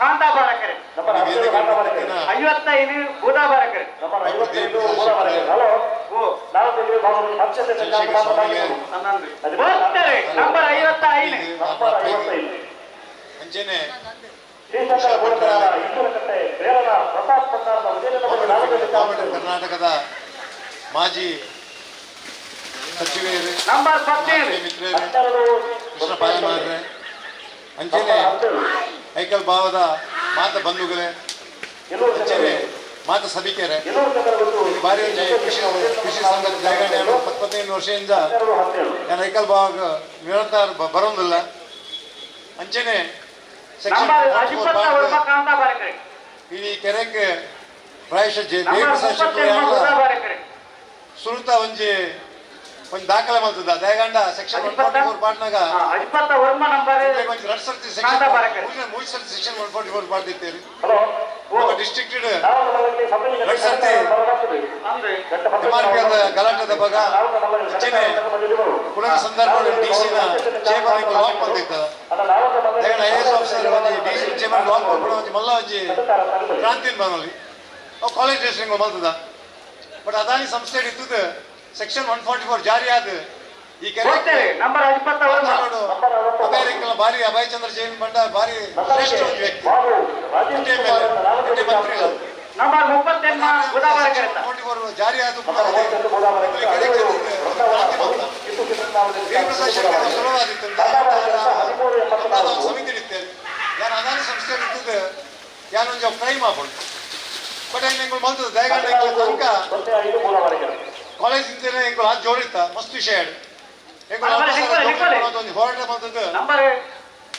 ಕಾಂತಾಬಾರಕರೆ, 55 ಬೂದಾಬಾರಕರೆ. ನಂಬರ್ 55. ಅಂಚನೆ ಕರ್ನಾಟಕದ ಮಾಜಿ ಸಚಿವರು ನಂಬರ್ 17 ಮಿತ್ರರೇ ಕೃಷ್ಣ ಪಾಲಮಾರ್ರೆ ಅಂಚನೆ ಐಕಲ್ ಭಾವದ ಮಾತ ಬಂಧುಗಳೇ ಅಂಚನೆ ಮಾತ ಸಭಿಕೆರೆ ಈ ಬಾರಿ ಕೃಷಿ ಕೃಷಿ ಸಂಘದ ಜಾಗರಣೆ 15 ವರ್ಷದಿಂದ ನಾನು ಐಕಲ್ ಭಾವ ನಿರಂತರ ಬರೋದಿಲ್ಲ. ಅಂಚನೆ ಸೆಕ್ಷನ್ ಈ ಕೆರೆಗೆ ಪ್ರಾಯಶಃ ದೇವಪ್ರಸಾದ್ ಶೆಟ್ಟಿ ಸುರುತ ಒಂಜಿ ಒಂದು ದಾಖಲೆ ಮಾಡ್ತದ ದಯಗಂಡ ಸೆಕ್ಷನ್ 144 ಪಾಟ್ನಾಗ ಎರಡು ಸರ್ತಿ ಸೆಕ್ಷನ್ ಮೂರು ಸರ್ತಿ ಸೆಕ್ಷನ್ 144 ಪಾಡ್ದಿತ್ತೇರಿ ಡಿಸ್ಟ್ರಿಕ್ಟ್ ಎರಡು ಸರ್ತಿ ಎಂಆರ್ಪಿ ಗಲಾಟೆದ ಬಗ ಅಂಚನೆ ಕುಡನ ಸಂದರ್ಭ ಡಿ ಸಿನ ಚೇಂಬರ್ ಲಾಕ್ ಮಾಡ್ತಿದ್ದ ದಯಗಂಡ I S officer ಒಂಜಿ D C chamber lock ಮಾಡ್ಕೊಂಡು ಒಂಜಿ ಮಲ್ಲ ಒಂಜಿ ಕ್ರಾಂತಿ ಬನಲ್ಲಿ ಅವು ಕಾಲೇಜ್ ಡ್ರೆಸ್ಸಿಂಗ್ ಮಾಡ್ತದ. ಬಟ್ ಅದಾನಿ ಸಂಸ್ಥೆ ಇದ್ದದ್ದು ಸೆಕ್ಷನ್ 144 ಜಾರಿ ಆದ ಈ ಕೆರೆ ಅಭಯ ಭಾರಿ ಅಭಯ ಚಂದ್ರ ಜೈನ್ ಬಂಡ ಭಾರಿ ಶ್ರೇಷ್ಠ ಒಂದು ವ್ಯಕ್ತಿ ಮಂತ್ರಿ ಜಾರಿ ಆದ ಸಮಿತಿ ಇರ್ತೇವೆ ಯಾರು ಅದಾನಿ ಸಂಸ್ಥೆ ಇರ್ತದೆ ಯಾರೊಂದು ಕ್ರೈಮ್ ಆಪುಂಡು. ಬಟ್ ಎಂಕುಲು ಮಲ್ತದ ದಯಗಂಡ ತನಕ ಕಾಲೇಜ್ ಇಂದನೇ ಎಂಕುಲು ಆ ಜೋಡಿತ್ತ ಮಸ್ತ್ ವಿಷಯ ಎಂಕುಲು ಒಂದು ಹೋರಾಟ ಮಲ್ತದ್ದು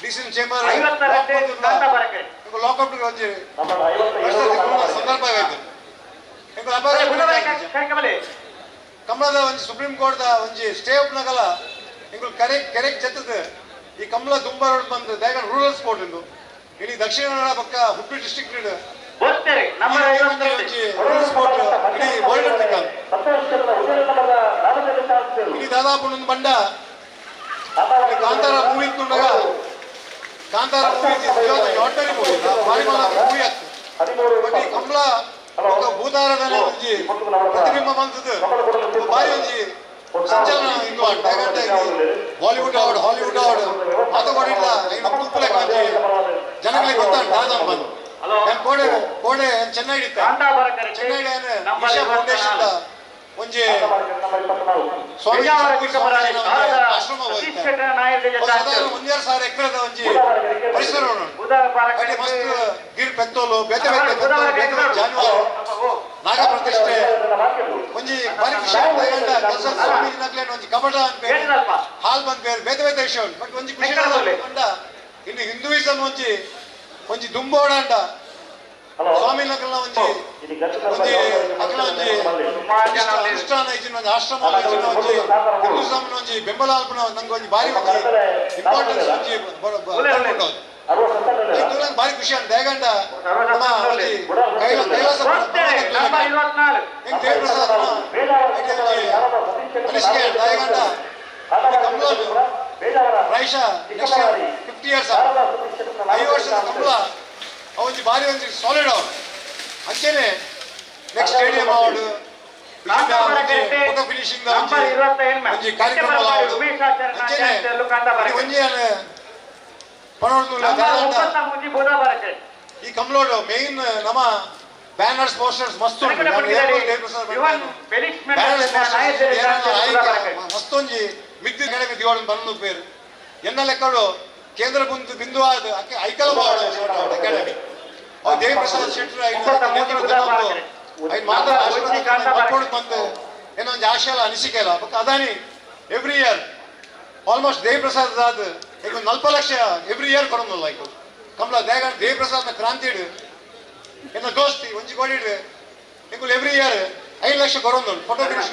D C chamber lockup ಒಂಜಿ ಸಂದರ್ಭ ಆಯ್ತು. ಎಂಕುಲು ಕಮಲದ ಒಂಜಿ ಸುಪ್ರೀಂ ಕೋರ್ಟ್ ಒಂಜಿ ಸ್ಟೇ ಉಪ್ಪುನಗಲ ಎಂಕುಲು ಕರೆಕ್ಟ್ ಕೆರೆಕ್ ಜತ್ತದ ಈ ಕಮಲ ದುಂಬ ರೋಡ್ ಬಂದು ದಯಗಂಡ ರೂರಲ್ ಸ್ಪೋರ್ಟ್ ಉಂಡು ಇಡೀ ದಕ್ಷಿಣ ಕನ್ನಡ ಪಕ್ಕ ಹುಬ್ಬಳ್ಳಿ ಡಿಸ್ಟ್ರಿಕ್ಟ್ ರೂರಲ್ ಸ್ಪೋರ್ಟ್ ಇಡೀ ವರ್ಲ್ಡ್ ಇಡೀ ದಾದಾಪು ಒಂದು ಬಂಡ ಕಾಂತಾರ ಮೂವಿ ಇತ್ತುಂಡಾಗ ಕಾಂತಾರ movie ordinary movie ಭಾರಿ ಮೂವಿ ಆಗ್ತದೆ. ಬಟ್ ಈ ಕಮಲ ಭೂತಾರದ ಒಂಜಿ ಪ್ರತಿಬಿಂಬ ಬಂತದ್ದು ಭಾರಿ ಒಂಜಿ ಸಂಚಲನ ಇಂದು ಬಾಲಿವುಡ್ ಆವಡ್ ಹಾಲಿವುಡ್ ಆವಡ್ ಮಾತ ಕೊಡಿಲ್ಲ ತೂಪುಲೆಕ ಒಂಜಿ ಜನಗಳಿಗೆ ಗೊತ್ತಾಗ ದಾದ ಬಂದು ನಾನು ಕೋಡೆ ಕೋಡೆ ಚೆನ್ನೈ ಇತ್ತ ಚೆನ್ನೈ ಈಶಾ ಫೌಂಡೇಶನ್ ಒಂಜಿ ಸ್ವಾಮಿ ಆಶ್ರಮ 1,500 ಎಕರೆದ ಒಂಜಿ ಪರಿಸರ ಮಸ್ತ್ ಗಿರ್ ಪೆತ್ತೋಲು ಬೇತೆ ಬೇತೆ ಪೆತ್ತೋಲು ಬೇತೆ ಬೇತೆ ಜಾನುವಾರು ನಾಗ ಪ್ರತಿಷ್ಠೆ ಒಂಜಿ ಭಾರಿ ಖುಷಿ ಕೆಲಸ ಸ್ವಾಮೀಜಿ ನಕ್ಲೇನು ಒಂಜಿ ಕಬಡ ಅಂತ ಬೇರೆ ಹಾಲ್ ಬಂದ್ ಬೇರೆ ಬೇತೆ ಬೇತೆ ವಿಷಯ ಉಂಟು. ಬಟ್ ಒಂಜಿ ಖುಷಿ ಅಂಡ ಇನ್ನು ಹಿಂದೂಯಿಸಮ್ ಒಂಜಿ ಒಂಜಿ ದುಂಬೋಡಂಡ ಸ್ವಾಮಿ ನಕಲ್ನ ಒಂಜಿ ಒಂಜಿ ಅಕಲ ಒಂಜಿ ಅನುಷ್ಠಾನ ಇಜ್ಜಿನ ಒಂಜಿ ಆಶ್ರಮ ಇಜ್ಜಿನ ಒಂಜಿ ಹಿಂದೂಯಿಸಮ್ ಒಂಜಿ ಬೆಂಬಲ ಅಲ್ಪನ ನಂಗೆ ಒಂಜಿ ಭಾರಿ ಒಂಜಿ ಇಂಪಾರ್ಟೆನ್ಸ್ ಒಂಜಿ ಭಾರಿ ಖುಷಿ ಅಂತ ದಯಗಂಡ ನಮ್ಮ ಒಂಜಿ ಕೈಲಾಸ ದೇವಪ್ರಸಾದ್ ಅನಿಸಿಕೆ ದಯಗಂಡ ಕಮಲ ಪ್ರಾಯಶಃ ನೆಕ್ಸ್ಟ್ 50 ಇಯರ್ಸ್ 5 ವರ್ಷದ ಕಮಲ ಒಂಜಿ ಭಾರಿ ಒಂಜಿ ಸಾಲಿಡ್ ಅವ್ರು ಅಂಚೆನೆ ನೆಕ್ಸ್ಟ್ ಸ್ಟೇಡಿಯಂ ಅವಡು ಫೋಟೋ ಫಿನಿಶಿಂಗ್ ಒಂಜಿ ಕಾರ್ಯಕ್ರಮ ಅಂಚೆನೆ ಒಂಜಿ ಈ ಕಮಲೋಡು ಮೇನ್ ನಮ್ಮ ಬ್ಯಾನರ್ಸ್ ಪೋಸ್ಟರ್ಸ್ ಮಸ್ತ್ ಉಂಟು. ಮಸ್ತೊಂಜಿ ಮಿತ್ತಿ ಅಕಾಡೆಮಿ ದಿವಾಡು ಬಂದು ಪೇರು ಎನ್ನ ಲೆಕ್ಕಡು ಕೇಂದ್ರ ಬಿಂದು ಬಿಂದು ಆದ ಐಕಲ ಅಕಾಡೆಮಿ ಅವು ದೇವಿಪ್ರಸಾದ್ ಶೆಟ್ಟರ್ ಐನ್ ಮಾತ್ರ ಆಶೀರ್ವಾದ ಬಂದು ಏನೋ ಒಂದು ಆಶಯ ಅನಿಸಿಕೆ ಇಲ್ಲ. But Adani every year almost Deviprasad ಆದ ಈಗ ಒಂದು 40 ಲಕ್ಷ ಎವ್ರಿ ಇಯರ್ ಕೊಡೋದಿಲ್ಲ. ಈಗ ಕಮಲ ದೇಗ ದೇವಿಪ್ರಸಾದ್ನ ಕ್ರಾಂತಿ ಇಡು ಎನ್ನ ದೋಸ್ತಿ ಒಂಜಿ ಕೋಡಿ ಇಡು ಎಂಕುಲು ಎವ್ರಿ ಇಯರ್ 5 ಲಕ್ಷ ಕೊಡೋದು ಫೋಟೋ 10 ಲಕ್ಷ.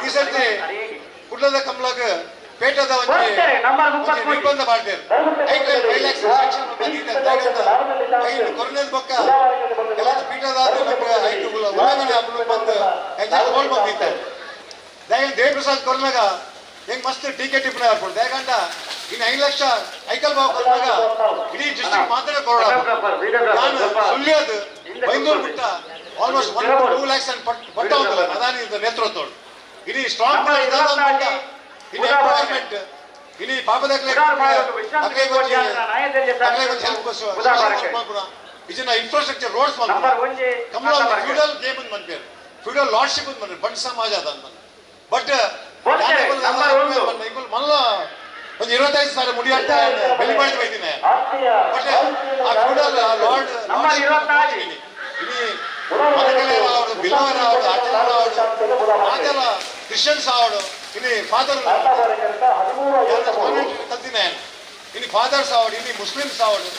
ಈ ಸರ್ತಿ ಕುಡ್ಲದ ಕಮಲಾಗ ಪೇಟದ ಒಂಜಿ ನಿರ್ಬಂಧ ಮಾಡ್ತೇವೆ. 5 ಲಕ್ಷ ಸ್ಯಾಂಕ್ಷನ್ ಐದು ಕೊರೋನಾದ ಬೊಕ್ಕ ಎಲ್ಲ ಪೀಠದ ನಮ್ಗೆ ಐದು ಉಲ್ಲಂಘನೆ ಆಪುಂಡು ಬಂದು ಹೋಲ್ ಬಂದಿತ್ತೆ. ದಯ ದೇವಿಪ್ರಸಾದ್ ಕೊರ್ನಾಗ ಹೆಂಗ್ ಮಸ್ತ್ ಟೀಕೆ ಟಿಪ್ಪಣಿ ಹಾಕೊಂಡು ದಯಗಂಡ ಇನ್ನು 5 ಲಕ್ಷ ಐಕಲ್ ಬಾವು ಕೊರ್ನಾಗ ಇಡೀ ಡಿಸ್ಟ್ರಿಕ್ಟ್ ಮಾತ್ರ ಕೊರೋಣ. ನಾನು ಸುಳ್ಯದ ಬೈಂದೂರು ಬಿಟ್ಟ ಆಲ್ಮೋಸ್ಟ್ 1 to 2 lakhs ಅನ್ನು ಪಟ್ಟ ಹೋಗಲ್ಲ ಅದಾನಿ ನೇತೃತ್ವ ಇಡೀ ಸ್ಟ್ರಾಂಗ್ ಇನ್ನು ಎಂಪವರ್ಮೆಂಟ್ ಇಡೀ ಪಾಪದಾಗಲೇ ಹೆಲ್ಪ್ ಇದನ್ನ ಇನ್ಫ್ರಾಸ್ಟ್ರಕ್ಚರ್ ರೋಡ್ಸ್ ಕಮಲ ಫ್ಯೂಡಲ್ ಗೇಮ್ ಅಂತ ಬಂದ್ಪೇರು ಫ್ಯೂಡಲ್ ಲಾರ್ಡ್ಶಿಪ್ ಅಂತ ಬಂದ್ರೆ ಬಂಡ್ ಸಮಾಜ ಅದ ಅಂತ. ಬಟ್ ಮಲ್ಲ ಒಂದು 25 ಸಾವಿರ ಮುಡಿಯಾಡ್ತಾ ಬೆಲೆ ಮಾಡಿ ಬೈದಿನಿ. ಬಟ್ ಆ ಫ್ಯೂಡಲ್ ಲಾರ್ಡ್ ಇಡೀ ಮದಕಲೆ ಆವಡು ಬಿಲ್ಲವರ ಆವಡು ಆಚಾರ ಆವಡು ಮಾತೆಲ್ಲ ಕ್ರಿಶ್ಚಿಯನ್ಸ್ ಆವಡು ಇಲ್ಲಿ ಫಾದರ್ ಕಲ್ತಿನ ಇಲ್ಲಿ ಫಾದರ್ಸ್ ಆವಡು ಇಲ್ಲಿ ಮುಸ್ಲಿಮ್ಸ್ ಆವಡು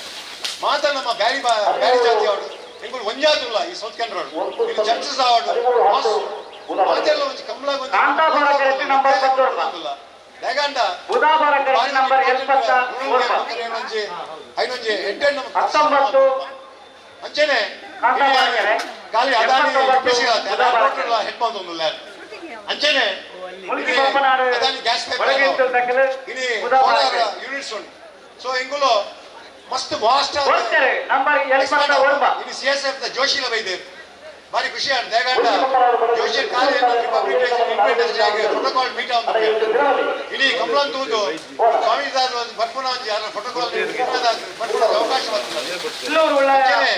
ಮಾತ ನಮ್ಮ ಬ್ಯಾರಿ ಬ್ಯಾರಿ ಜಾತಿ ಆವಡು ಎಂಕುಲು ಒಂಜಾತುಲ್ಲ ಈ ಸೌತ್ ಕೆನರಾ ಇಲ್ಲಿ ಚರ್ಚಸ್ ಆವಡು ಮಾತೆಲ್ಲ ಒಂಜಿ ಕಮಲಾಗ ಒಂಜಿ ದೇಗಂಡ ಐನೊಂಜಿ ಎಂಟೆಣ್ಣು ಅಂಚೆನೆ ಖಾಲಿ ಅದಾನಿ ಯುಪಿಸಿ ಹೆಡ್ ಬಂದೊಂದುಲ್ಲ ಅಂಚೆನೆ ಅದಾನಿ ಗ್ಯಾಸ್ ಪೈಪ್ ಇನಿ ಸೋಲಾರ್ ಯೂನಿಟ್ಸ್ ಉಂಟು. ಸೊ ಇಂಗುಲು ಮಸ್ತ್ ವಾಸ್ಟ್ ಇನಿ C S F the ಜೋಶಿಲ ಬೈದೆ ಭಾರಿ ಖುಷಿ ಆಂಡ್ ದೇಗಂಡ ಜೋಶಿ ಖಾಲಿ republic day independence day protocol meet ಆಂದು ಇಡೀ ಕಮಲನ್ ತೂದು ಸ್ವಾಮಿ ಬರ್ಪುನ ಒಂಜಿ ಅದ್ರ ಪ್ರೋಟೋಕಾಲ್ ಬರ್ಪುನ ಅವಕಾಶ ಬರ್ತದೆ.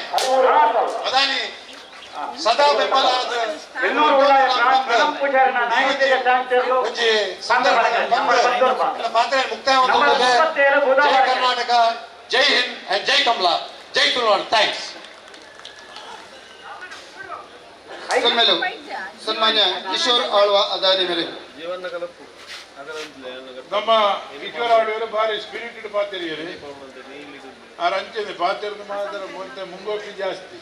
ಅದಾನಿ ಸದಾ ಬೆಂಬಲ ಒಂಜಿ ಸಂದರ್ಭ ಪಾತ್ರ ಮುಕ್ತಾಯ. ಜೈ ಕರ್ನಾಟಕ, ಜೈ ಹಿಂದ್ ಅಂಡ್ ಜೈ ಕಮಲಾ, ಜೈ ತುಳುನಾಡು. Thanks. ಸನ್ಮಾನ್ಯ ಕಿಶೋರ್ ಆಳ್ವ ಅದಾನಿ ಮೇರೆ ನಮ್ಮ ಕಿಶೋರ್ ಆಳ್ವರು ಭಾರಿ ಸ್ಪಿರಿಟೆಡ್ ಪಾತ್ರಿಯರು. ಆರ್ ಅಂಚೆನೆ ಪಾತ್ರದ ಮಾತ್ರ ಮುಂದೆ ಮುಂಗೋಪಿ ಜಾಸ್ತಿ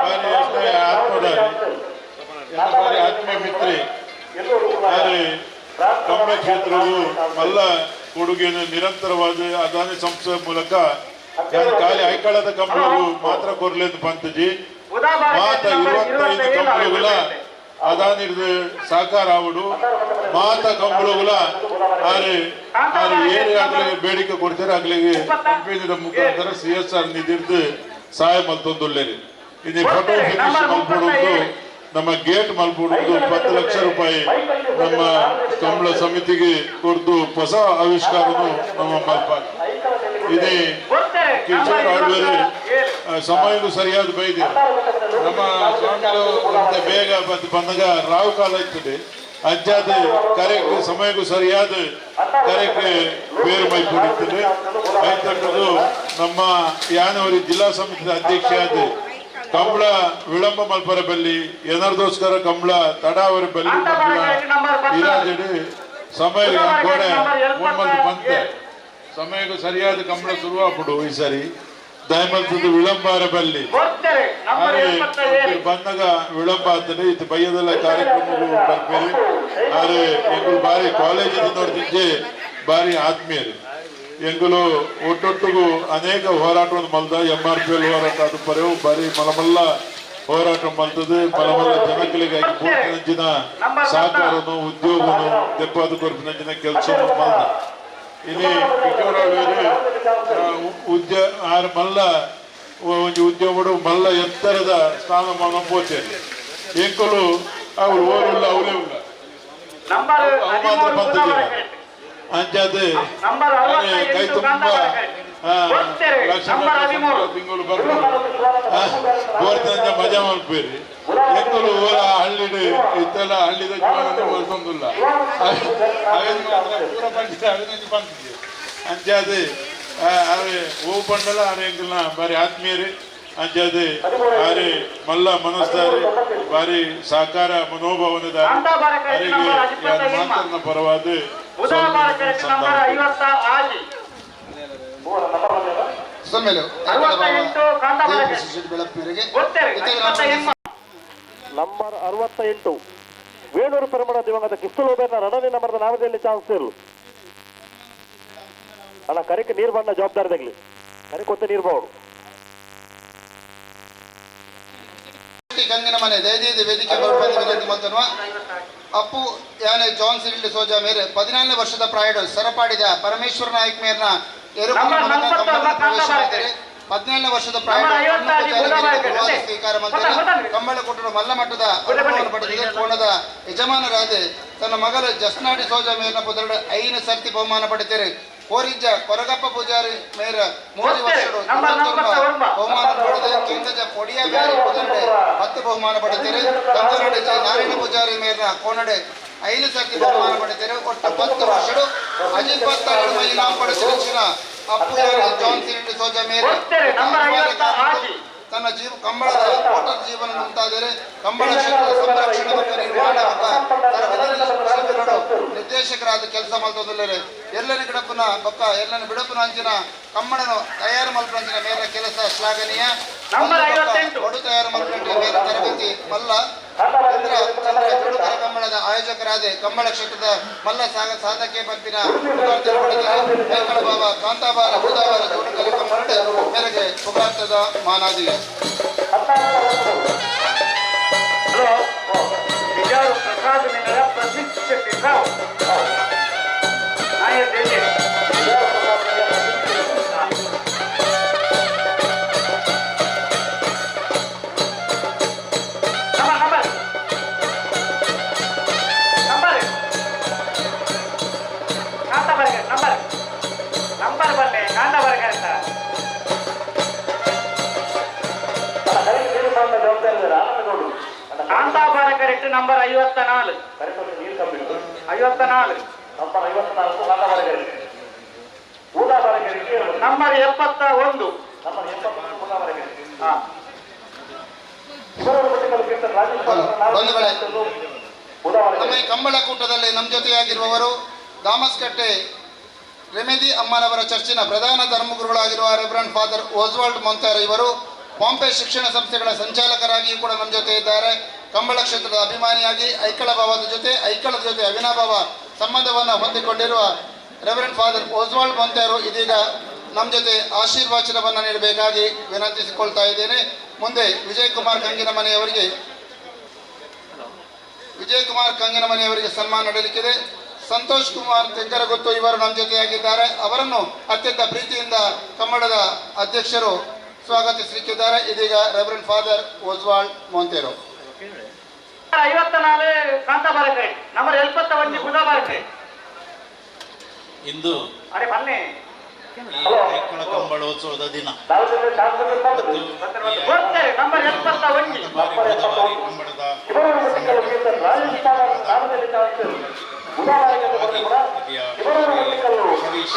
ಭಾರಿ ಆತ್ಮದಾರಿ ಎಲ್ಲ ಭಾರಿ ಆತ್ಮ ಮಿತ್ರಿ. ಆದರೆ ಕಮಲ ಕ್ಷೇತ್ರವು ಮಲ್ಲ ಕೊಡುಗೆಯನ್ನು ನಿರಂತರವಾದ ಅದಾನಿ ಸಂಸ್ಥೆ ಮೂಲಕ ಖಾಲಿ ಐಕಳದ ಕಂಬಳವು ಮಾತ್ರ ಕೊರ್ಲೇನು ಪಂತಜಿ ಮಾತ 25 ಕಂಬಳುಗಳ ಅದಾನಿರ್ದು ಸಹಕಾರ ಆವಡು ಮಾತ ಕಂಬಳುಗಳ ಆರೆ ಆರು ಏರಿ ಆಗ್ಲಿಗೆ ಬೇಡಿಕೆ ಕೊಡ್ತಾರೆ ಆಗ್ಲಿಗೆ ಕಂಪನಿದ ಮುಖಾಂತರ CSR ನಿಧಿರ್ದು ಸಹಾಯ ಮಲ್ತೊಂದುಲ್ಲೇರಿ. ಇನ್ನು ಫೋಟೋ ಫಿನಿಶ್ ಮಲ್ಪಡುವುದು ನಮ್ಮ ಗೇಟ್ ಮಲ್ಪಡುವುದು 10 ಲಕ್ಷ ರೂಪಾಯಿ ನಮ್ಮ ಕಂಬಳ ಸಮಿತಿಗೆ ಕೊಡ್ದು ಹೊಸ ಆವಿಷ್ಕಾರನು ನಮ್ಮ ಮಲ್ಪಾಗ. ಇದೇ ಕಿಶೋರ್ ಆಳ್ವರು ಸಮಯಕ್ಕೂ ಸರಿಯಾದ ಬೈದೆ ನಮ್ಮ ಸ್ವಾಮಿಗಳು ಅಂತ ಬೇಗ ಬಂದಾಗ ರಾವು ಕಾಲ ಇರ್ತದೆ ಅಂಚಾದ ಕರೆಕ್ ಸಮಯಕ್ಕೂ ಸರಿಯಾದ ಕರೆಕ್ ಬೇರು ಮೈ ಕೊಡುತ್ತದೆ. ಆಯ್ತಕ್ಕದ್ದು ನಮ್ಮ ಯಾನವರಿ ಜಿಲ್ಲಾ ಸಮಿತಿಯ ಅಧ್ಯಕ್ಷ ಆದ ಕಂಬಳ ವಿಳಂಬ ಮಲ್ಪರ ಬಲ್ಲಿ ಏನರ್ದೋಸ್ಕರ ಕಂಬಳ ತಡಾವರ ಬಲ್ಲಿ ಇರಾಜಡಿ ಸಮಯ ಗೋಡೆ ಮೂರ್ಮಲ್ದು ಬಂತೆ ಸಮಯಕ್ಕೂ ಸರಿಯಾದ ಕಂಬಳ ಶುರುವಾಗ್ಬಿಡು ಈ ಸರಿ ದಯಮಲ್ತದ್ದು ವಿಳಂಬಾರ ಬಲ್ಲಿ ಬಂದಾಗ ವಿಳಂಬ ಆಗ್ತದೆ. ಇದು ಬಯ್ಯದಲ್ಲ ಕಾರ್ಯಕ್ರಮಗಳು ಬರ್ಬೇರಿ. ಆದ್ರೆ ಎಂಗುಲು ಬಾರಿ ಕಾಲೇಜ್ ನೋಡ್ತಿದ್ದೆ ಬಾರಿ ಆತ್ಮೀಯರು ಎಂಗುಲು ಒಟ್ಟೊಟ್ಟಿಗೂ ಅನೇಕ ಹೋರಾಟವನ್ನು ಮಲ್ದ MRPL ಹೋರಾಟ ಅದು ಪರೆವು ಬಾರಿ ಮಲಮಲ್ಲ ಹೋರಾಟ ಮಲ್ತದೆ. ಮಲಮಲ್ಲ ಜನಗಳಿಗೆ ಪೂರ್ತಿನಂಚಿನ ಸಹಕಾರನು ಉದ್ಯೋಗನು ದೆಪ್ಪಾದ ಕೊರಪಿನಂಚಿನ ಕೆಲಸವನ್ನು ಮಲ್ದ. ಇಲ್ಲಿ ಕಿಶೋರ್ ಉದ್ಯ ಆರು ಮಲ್ಲ ಒಂಜಿ ಉದ್ಯಮಡು ಮಲ್ಲ ಎತ್ತರದ ಸ್ಥಾನಮಾನ ಪೋತೇನೆ ಎಂಕುಲು ಅವ್ರು ಓರುಲ್ಲ ಅವರೇ ಉಲ್ಲ ಮಾತ್ರ ಬಂದಿದ್ದೀರ ಅಂಚಾದ ಕೈ ತುಂಬ ಲಕ್ಷ ತಿಂಗಳು ಬರ್ಬೋದು ಬೋರ್ತಿನಂಚ ಮಜಾ ಮಲ್ಪೇರಿ ಎಂಕುಲು ಊರ ಹಳ್ಳಿಡ್ ಇತ್ತೆಲ್ಲ ಹಳ್ಳಿದ ಜೀವನ ಮಲ್ತೊಂದುಲ್ಲ ಅವೇನು ಮಾತ್ರ ಪೂರ ಪಂಡಿತ ಅವೇನಂಚ ಪಂತಿದ್ದೆ ಅಂಚಾದ್ ಅರೆ ಓ ಪಂಡಲ ಅರೆ ಎಂಕಲ್ನ ಬಾರಿ ಆತ್ಮೀಯರು ಅಂಚಾದ್ ಬಾರಿ ಮಲ್ಲ ಮನಸ್ದಾರಿ ಬಾರಿ ಸಹಕಾರ ಮನೋಭಾವನೆದಾರಿ ಅರೆಗೆ ಮಾತನ್ನ ಪರವಾದ ನಂಬರ್ 68 ವೇಣೂರು ಪೆರಮಣ ದಿವಂಗತ ಕಿಸ್ತಲೋಬೇರ್ನ ರಣನೆ ನಂಬರ್ದ ನಾಮದಲ್ಲಿ ಚಾನ್ಸ್ ಇರಲು ಅಣ್ಣ ಕರೆಕ್ ನೀರು ಬಣ್ಣ ಜವಾಬ್ದಾರಿ ತಗಲಿ ಕರೆಕ್ ನೀರು ಬಾವಡು ಗಂಗಿನ ಮನೆ ದಯದೀದಿ ವೇದಿಕೆ ವಿನಂತಿ ಮಲ್ತನ್ವ ಅಪ್ಪು ಯಾನೆ ಜಾನ್ ಸಿರಿಲ್ ಸೋಜಾ ಮೇರೆ 14ನೇ ವರ್ಷದ ಪ್ರಾಯಡು ಸರಪಾಡಿದ ಪರಮೇಶ್ವರ ನಾಯಕ್ ಮೇರ್ನ ಪ್ರವೇಶ ಮಾಡಿದರೆ 17ನೇ ವರ್ಷದ ಪ್ರಾಯಡು ಸ್ವೀಕಾರ ಮಾಡ್ತಾರೆ. ಕಂಬಳಕೋಟರು ಮಲ್ಲಮಟ್ಟದ ಅನುಭವವನ್ನು ಪಡೆದಿದೆ. ಕೋಣದ ಯಜಮಾನರಾದ ತನ್ನ ಮಗಳು ಜಸ್ನಾಡಿ ಸೋಜಾ ಮೇರ್ನ ಪುದರಡು 5 ಸರ್ತಿ ಬಹುಮಾನ ಪಡೆದಿದ್ದಾರೆ. ಕೋರಿಜ್ಜ ಕೊರಗಪ್ಪ ಪೂಜಾರಿ ಮೇರ 3 ವರ್ಷಗಳು ಬಹುಮಾನ ಪಡೆದ. ಕೆಂಗಜ ಪೊಡಿಯ ಮೇರೆ ಪುದರಡೆ 10 ಬಹುಮಾನ ಪಡೆದಿದ್ದಾರೆ. ಕಂಕನಾಡಿ ಜೆ ನಾರಾಯಣ ಪೂಜಾರಿ ಮೇರ್ನ ಕೋನಡೆ 5 ಸರ್ತಿ ಬಹುಮಾನ ಪಡೆದಿದ್ದಾರೆ. ಒಟ್ಟು 10 ವರ್ಷಗಳು ಅಜಿಪ್ಪತ್ತೆರಡು ಇನಾಮ ಪಡೆದ ಅಪ್ಪು ಜಾನ್ ಸಿರಿಲ್ ಸೋಜಾ ಮೇರೆ ತನ್ನ ಜೀವ ಕಂಬಳದ ಓಟರ್ ಜೀವನ ಉಂಟಾದರೆ ಕಂಬಳ ಕ್ಷೇತ್ರದ ಸಂರಕ್ಷಣೆ ಮತ್ತು ನಿರ್ವಹಣೆ ತರಬೇತಿ ನಿರ್ದೇಶಕರಾದ ಕೆಲಸ ಮಲ್ತೊಂದುಲ್ಲೆರ್. ಎಲ್ಲನ ಗಿಡಪುನ ಬೊಕ್ಕ ಎಲ್ಲನ ಬಿಡಪುನ ಅಂಚಿನ ಕಮ್ಮಣನು ತಯಾರು ಮಲ್ಪಂಚಿನ ಮೇರೆ ಕೆಲಸ ಶ್ಲಾಘನೀಯ. ಒಡು ತಯಾರು ಮಲ್ಪಂಚಿನ ಮೇರೆ ತರಬೇತಿ ಮಲ್ಲ ಚಂದ್ರ ಚಂದ್ರ ಜೋಡುಕರ ಕಂಬಳದ ಆಯೋಜಕರಾದ ಕಂಬಳ ಕ್ಷೇತ್ರದ ಮಲ್ಲ ಸಾಧಕೆ ಪಂಪಿನ ಐಕಳ ಬಾಬಾ ಕಾಂತಾಬಾರ ಬೂದಾಬಾರ ಜೋಡುಕರ ಕಂಬಳ ಮೇರೆಗೆ ಪುಗಾರ್ತದ ಮಾನಾದಿಗೆ. Number 54 54 number 71. ಬಂಧುಗಳೇ, ನಮ್ಮ ಈ ಕಂಬಳಕೂಟದಲ್ಲಿ ನಮ್ಮ ಜೊತೆಯಾಗಿರುವವರು ದಾಮಸ್ಕಟ್ಟೆ ರೆಮೆದಿ ಅಮ್ಮನವರ ಚರ್ಚಿನ ಪ್ರಧಾನ ಧರ್ಮಗುರುಗಳಾಗಿರುವ ರೆವರೆಂಡ್ ಫಾದರ್ ಓಸ್ವಾಲ್ಡ್ ಮೊಂತಾರ್ ಇವರು ಪಾಂಪೆ ಶಿಕ್ಷಣ ಸಂಸ್ಥೆಗಳ ಸಂಚಾಲಕರಾಗಿಯೂ ಕೂಡ ನಮ್ಮ ಜೊತೆ ಇದ್ದಾರೆ. ಕಂಬಳ ಕ್ಷೇತ್ರದ ಅಭಿಮಾನಿಯಾಗಿ ಐಕಳ ಭಾವದ ಜೊತೆ ಐಕಳದ ಜೊತೆ ಅವಿನಾಭಾವ ಸಂಬಂಧವನ್ನು ಹೊಂದಿಕೊಂಡಿರುವ ರೆವರೆಂಡ್ ಫಾದರ್ ಓಸ್ವಾಲ್ಡ್ ಮೊಂತಾರು ಇದೀಗ ನಮ್ಮ ಜೊತೆ ಆಶೀರ್ವಚನವನ್ನು ನೀಡಬೇಕಾಗಿ ವಿನಂತಿಸಿಕೊಳ್ತಾ ಇದ್ದೇನೆ. ಮುಂದೆ ವಿಜಯಕುಮಾರ್ ಕಂಗಿನಮನೆಯವರಿಗೆ ಸನ್ಮಾನ ನಡೆಯಲಿಕ್ಕಿದೆ. ಸಂತೋಷ್ ಕುಮಾರ್ ತೆಗ್ಗರಗುತ್ತು ಇವರು ನಮ್ಮ ಜೊತೆಯಾಗಿದ್ದಾರೆ. ಅವರನ್ನು ಅತ್ಯಂತ ಪ್ರೀತಿಯಿಂದ ಕನ್ನಡದ ಅಧ್ಯಕ್ಷರು ಸ್ವಾಗತಿಸಲಿಕ್ಕಿದ್ದಾರೆ. ಇದೀಗ ರೆವರೆಂಡ್ ಫಾದರ್ ಓಸ್ವಾಲ್ಡ್ ಮೊಂತೇರೋ. 54 ಕಾಂತಾಬಾರಕರೆ ನಂಬರ್ 71 ಬುಧಾಬಾರಕರೆ. ಇಂದು ಈ ಐಕಳ ಕಂಬಳೋತ್ಸವದ ದಿನ. ಕಂಬಳದ ಹರೀಶ್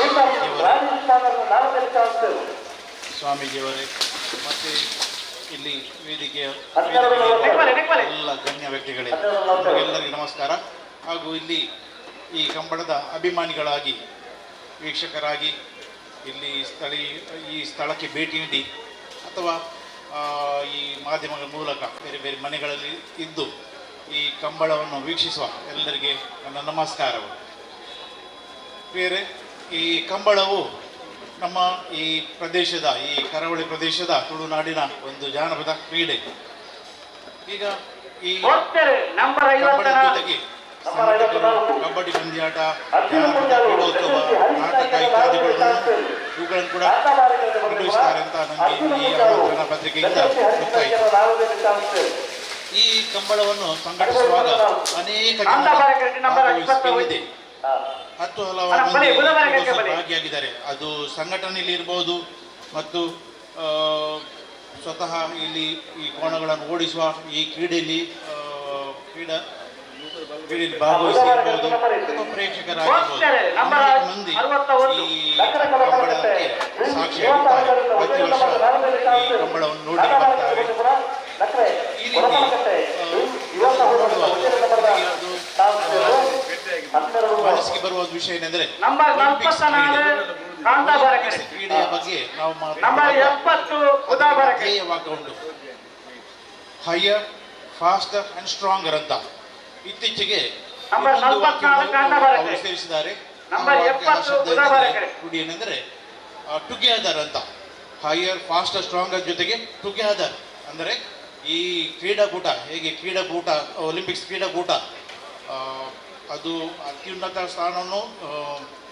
ಸ್ವಾಮೀಜಿಯವರೇ ಮತ್ತು ಇಲ್ಲಿ ವೇದಿಕೆಯ ಎಲ್ಲ ಗಣ್ಯ ವ್ಯಕ್ತಿಗಳೇ, ಎಲ್ಲರಿಗೂ ನಮಸ್ಕಾರ. ಹಾಗೂ ಇಲ್ಲಿ ಈ ಕಂಬಳದ ಅಭಿಮಾನಿಗಳಾಗಿ ವೀಕ್ಷಕರಾಗಿ ಇಲ್ಲಿ ಈ ಸ್ಥಳಕ್ಕೆ ಭೇಟಿ ನೀಡಿ ಅಥವಾ ಈ ಮಾಧ್ಯಮಗಳ ಮೂಲಕ ಬೇರೆ ಬೇರೆ ಮನೆಗಳಲ್ಲಿ ಇದ್ದು ಈ ಕಂಬಳವನ್ನು ವೀಕ್ಷಿಸುವ ಎಲ್ಲರಿಗೆ ನನ್ನ ನಮಸ್ಕಾರಗಳು. ಬೇರೆ ಈ ಕಂಬಳವು ನಮ್ಮ ಈ ಪ್ರದೇಶದ, ಈ ಕರಾವಳಿ ಪ್ರದೇಶದ ತುಳುನಾಡಿನ ಒಂದು ಜಾನಪದ ಕ್ರೀಡೆ. ಈಗ ಈ ಕಂಬಳದ ಜೊತೆಗೆ ಸಂಘಟಕರು ಕಬಡ್ಡಿ ಪಂದ್ಯಾಟ, ಜಾನಪದ ಕ್ರೀಡೋತ್ಸವ, ನಾಟಕ ಇತ್ಯಾದಿಗಳನ್ನು ಇವುಗಳನ್ನು ಕೂಡ ನಿರ್ವಹಿಸ್ತಾರೆ ಅಂತ ನನಗೆ ಈ ಆಮಂತ್ರಣ ಪತ್ರಿಕೆಯಿಂದ ಗೊತ್ತಾಯಿತು. ಈ ಕಂಬಳವನ್ನು ಸಂಘಟಿಸುವಾಗ ಅನೇಕ ಜನರ ಭಾಗವಹಿಸುವಿಕೆ ಇದೆ. ಹತ್ತು ಹಲವಾರು ಮಂದಿ ಕ್ರೀಡೋತ್ಸವ ಭಾಗಿಯಾಗಿದ್ದಾರೆ. ಅದು ಸಂಘಟನೆಯಲ್ಲಿ ಇರ್ಬೋದು ಮತ್ತು ಸ್ವತಃ ಇಲ್ಲಿ ಈ ಕೋಣಗಳನ್ನು ಓಡಿಸುವ ಈ ಕ್ರೀಡೆಯಲ್ಲಿ ಕ್ರೀಡೆಯಲ್ಲಿ ಭಾಗವಹಿಸಿ ಇರ್ಬೋದು ಅಥವಾ ಪ್ರೇಕ್ಷಕರಾಗಿರ್ಬೋದು. ಅನೇಕ ಮಂದಿ ಈ ಕಂಬಳಕ್ಕೆ ಸಾಕ್ಷಿಯಾಗುತ್ತಾರೆ. ಪ್ರತಿ ವರ್ಷ ಈ ಕಂಬಳವನ್ನು ನೋಡಲಿಕ್ಕೆ ಬರ್ತಾರೆ. ಈ ರೀತಿ ನೋಡುವಾಗ ನನಗೆ ಅದು ಮನಸ್ಸಿಗೆ ಬರುವ ಒಂದು ವಿಷಯ ಏನೆಂದರೆ ಒಲಿಂಪಿಕ್ಸ್ ಕ್ರೀಡೆಯ ಬಗ್ಗೆ ನಾವು ಮಾತನಾಡುವಾಗ ಧ್ಯೇಯವಾಕ್ಯ ಉಂಟು, ಹೈಯರ್, ಫಾಸ್ಟರ್ ಅಂಡ್ ಸ್ಟ್ರಾಂಗರ್ ಅಂತ. ಇತ್ತೀಚೆಗೆ ಅವರು ಸೇರಿಸಿದ್ದಾರೆ. ರೂಢಿ ಏನೆಂದರೆ ಟುಗೆದರ್ ಅಂತ. ಹೈಯರ್, ಫಾಸ್ಟರ್, ಸ್ಟ್ರಾಂಗರ್ ಜೊತೆಗೆ ಟುಗೆದರ್ ಅಂದರೆ ಈ ಕ್ರೀಡಾಕೂಟ ಹೇಗೆ ಕ್ರೀಡಾಕೂಟ ಒಲಿಂಪಿಕ್ಸ್ ಕ್ರೀಡಾಕೂಟ ಅದು ಅತ್ಯುನ್ನತ ಸ್ಥಾನವನ್ನು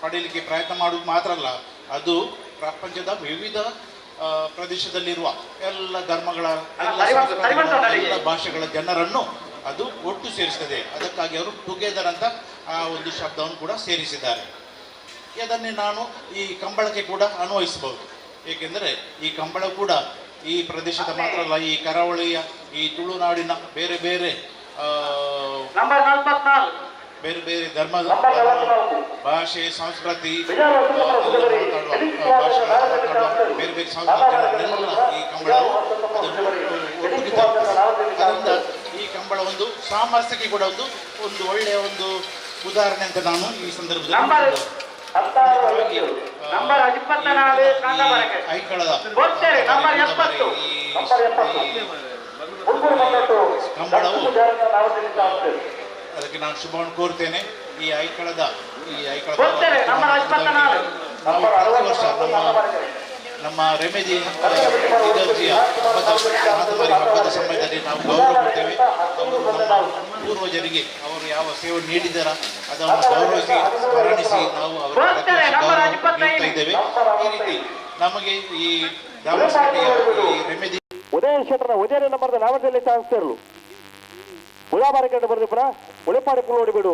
ಪಡೆಯಲಿಕ್ಕೆ ಪ್ರಯತ್ನ ಮಾಡುವುದು ಮಾತ್ರ ಅಲ್ಲ, ಅದು ಪ್ರಪಂಚದ ವಿವಿಧ ಪ್ರದೇಶದಲ್ಲಿರುವ ಎಲ್ಲ ಧರ್ಮಗಳ, ಎಲ್ಲ ಸಂಸ್ಕೃತಿಗಳ, ಎಲ್ಲ ಭಾಷೆಗಳ ಜನರನ್ನು ಅದು ಒಟ್ಟು ಸೇರಿಸ್ತದೆ. ಅದಕ್ಕಾಗಿ ಅವರು ಟುಗೆದರ್ ಅಂತ ಆ ಒಂದು ಶಬ್ದವನ್ನು ಕೂಡ ಸೇರಿಸಿದ್ದಾರೆ. ಅದನ್ನೇ ನಾನು ಈ ಕಂಬಳಕ್ಕೆ ಕೂಡ ಅನ್ವಯಿಸಬಹುದು. ಏಕೆಂದರೆ ಈ ಕಂಬಳ ಕೂಡ ಈ ಪ್ರದೇಶದ ಮಾತ್ರ ಅಲ್ಲ, ಈ ಕರಾವಳಿಯ, ಈ ತುಳುನಾಡಿನ ಬೇರೆ ಬೇರೆ ಬೇರೆ ಬೇರೆ ಧರ್ಮದ, ಭಾಷೆ, ಸಂಸ್ಕೃತಿ ಮಾತಾಡುವ, ಭಾಷೆಗಳನ್ನು ಮಾತಾಡುವ ಬೇರೆ ಬೇರೆ ಸಂಸ್ಕೃತಿ ಜನರನ್ನೆಲ್ಲ ಈ ಕಂಬಳವು ಅದನ್ನು ಒಟ್ಟಿಗೆ ತರುತ್ತದೆ. ಅದರಿಂದ ಈ ಕಂಬಳ ಒಂದು ಸಾಮರಸ್ಯಕ್ಕೆ ಕೂಡ ಒಂದು ಒಂದು ಒಳ್ಳೆಯ ಒಂದು ಉದಾಹರಣೆ ಅಂತ ನಾನು ಈ ಸಂದರ್ಭದಲ್ಲಿ ಐಕಳದ ಕಂಬಳವು ಅದಕ್ಕೆ ನಾನು ಶುಭವನ್ನು ಕೋರ್ತೇನೆ. ಈ ಐಕಳದ ನಾವು ಪ್ರತಿ ವರ್ಷ ನಮ್ಮ ರೆಮೆದಿ ಇಗರ್ಜಿಯ ಹಬ್ಬದ ಕಾದಂಬರಿ ಹಬ್ಬದ ಸಮಯದಲ್ಲಿ ನಾವು ಗೌರವ ಕೊಡ್ತೇವೆ. ಅವರು ನಮ್ಮ ಪೂರ್ವಜರಿಗೆ ಅವರು ಯಾವ ಸೇವೆ ನೀಡಿದಾರ ಅದನ್ನು ಗೌರವಿಸಿ ಸ್ಮರಣಿಸಿ ನಾವು ಅವರ ಗೌರವ ನೀಡ್ತಾ ಇದ್ದೇವೆ. ಈ ರೀತಿ ನಮಗೆ ಈ ದಾಮಸ್ಪೇಟೆಯ ಈ ರೆಮೆದಿ ಉದಯ ಶೆಟ್ಟರ ಉದಯ ನಂಬರ್ದ ನಾಮದಲ್ಲಿ ಚಾನ್ಸ್ ಉಳಾಬಾರಕಂಡು ಬರೆದಿಪ್ಪನ ಉಳಿಪಾಡಿ ಪುಲ್ಲೋಡಿ ಬಿಡು.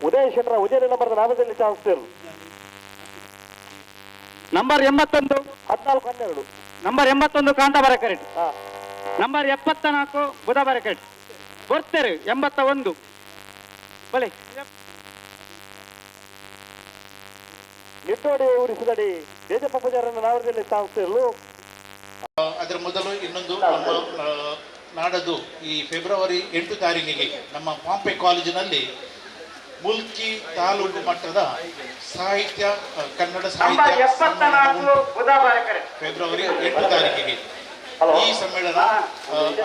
ಉದಯ ಶೆಟ್ಟರ ಉದಯ ನಂಬರ್ದ ನಾಮದಲ್ಲಿ ಚಾನ್ಸ್ ನಂಬರ್ 81 14 12 ನಂಬರ್ 81 ಕಾಂತಾಬಾರ ಕರೆಕ್ಟ್. ನಂಬರ್ 74 ಬುಧಬಾರ ಕರೆಕ್ಟ್. ಬರ್ತಾರೆ 81 ಬಲೆ ನಿಟ್ಟೋಡಿ ಉರಿಸಿದಡಿ ದೇಜಪ್ಪ ಪೂಜಾರನ್ನು ನಾವರದಲ್ಲಿ ಚಾನ್ಸ್ ಅದರ ಮೊದಲು ಇನ್ನೊಂದು ನಮ್ಮ ನಾಡದು ಈ ಫೆಬ್ರವರಿ 8 ತಾರೀಕಿಗೆ ನಮ್ಮ ಪಾಂಪೆ ಕಾಲೇಜಿನಲ್ಲಿ ಮುಲ್ಕಿ ತಾಲೂಕು ಮಟ್ಟದ ಸಾಹಿತ್ಯ ಕನ್ನಡ ಸಾಹಿತ್ಯ ಫೆಬ್ರವರಿ 8 ತಾರೀಕಿಗೆ ಈ ಸಮ್ಮೇಳನ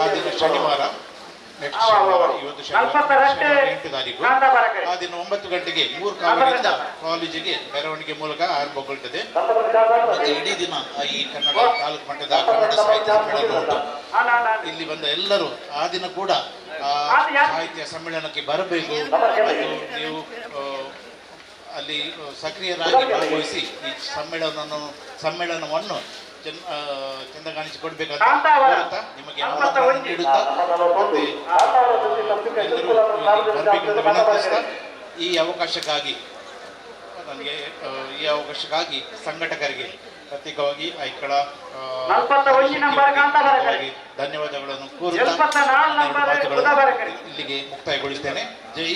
ಆ ದಿನ ಶನಿವಾರ, ನೆಕ್ಸ್ಟ್ ಶನಿವಾರ, ಇವತ್ತು ಶನಿವಾರ 8 ತಾರೀಕು ಆ ದಿನ 9 ಗಂಟೆಗೆ 3 ಕಾವೇರಿಯಿಂದ ಕಾಲೇಜಿಗೆ ಮೆರವಣಿಗೆ ಮೂಲಕ ಆರಂಭಗೊಳ್ಳುತ್ತದೆ. ಮತ್ತೆ ಇಡೀ ದಿನ ಈ ಕನ್ನಡ ತಾಲೂಕು ಮಟ್ಟದ ಕನ್ನಡ ಸಾಹಿತ್ಯ ಸಮ್ಮೇಳನ ಉಂಟು. ಇಲ್ಲಿ ಬಂದ ಎಲ್ಲರೂ ಆ ದಿನ ಕೂಡ ಸಾಹಿತ್ಯ ಸಮ್ಮೇಳನಕ್ಕೆ ಬರಬೇಕು ಮತ್ತು ನೀವು ಅಲ್ಲಿ ಸಕ್ರಿಯರಾಗಿ ಭಾಗವಹಿಸಿ ಈ ಸಮ್ಮೇಳನವನ್ನು ಚೆಂದ ಕಾಣಿಸಿಕೊಡ್ಬೇಕಂತ ಕೋರುತ್ತಾ ನಿಮಗೆ ಆಮಂತ್ರಣ ನೀಡುತ್ತಾ ಮತ್ತೆ ಎಲ್ಲರೂ ಬರಬೇಕೆಂದು ವಿನಂತಿಸ್ತಾ ಈ ಅವಕಾಶಕ್ಕಾಗಿ ನನಗೆ ಈ ಅವಕಾಶಕ್ಕಾಗಿ ಸಂಘಟಕರಿಗೆ ಪ್ರತ್ಯೇಕವಾಗಿ ಐಕಳ ಧನ್ಯವಾದಗಳನ್ನು ಕೋರುತ್ತಾ ಮಾತುಗಳನ್ನು ಇಲ್ಲಿಗೆ ಮುಕ್ತಾಯಗೊಳಿಸ್ತೇನೆ. ಜೈ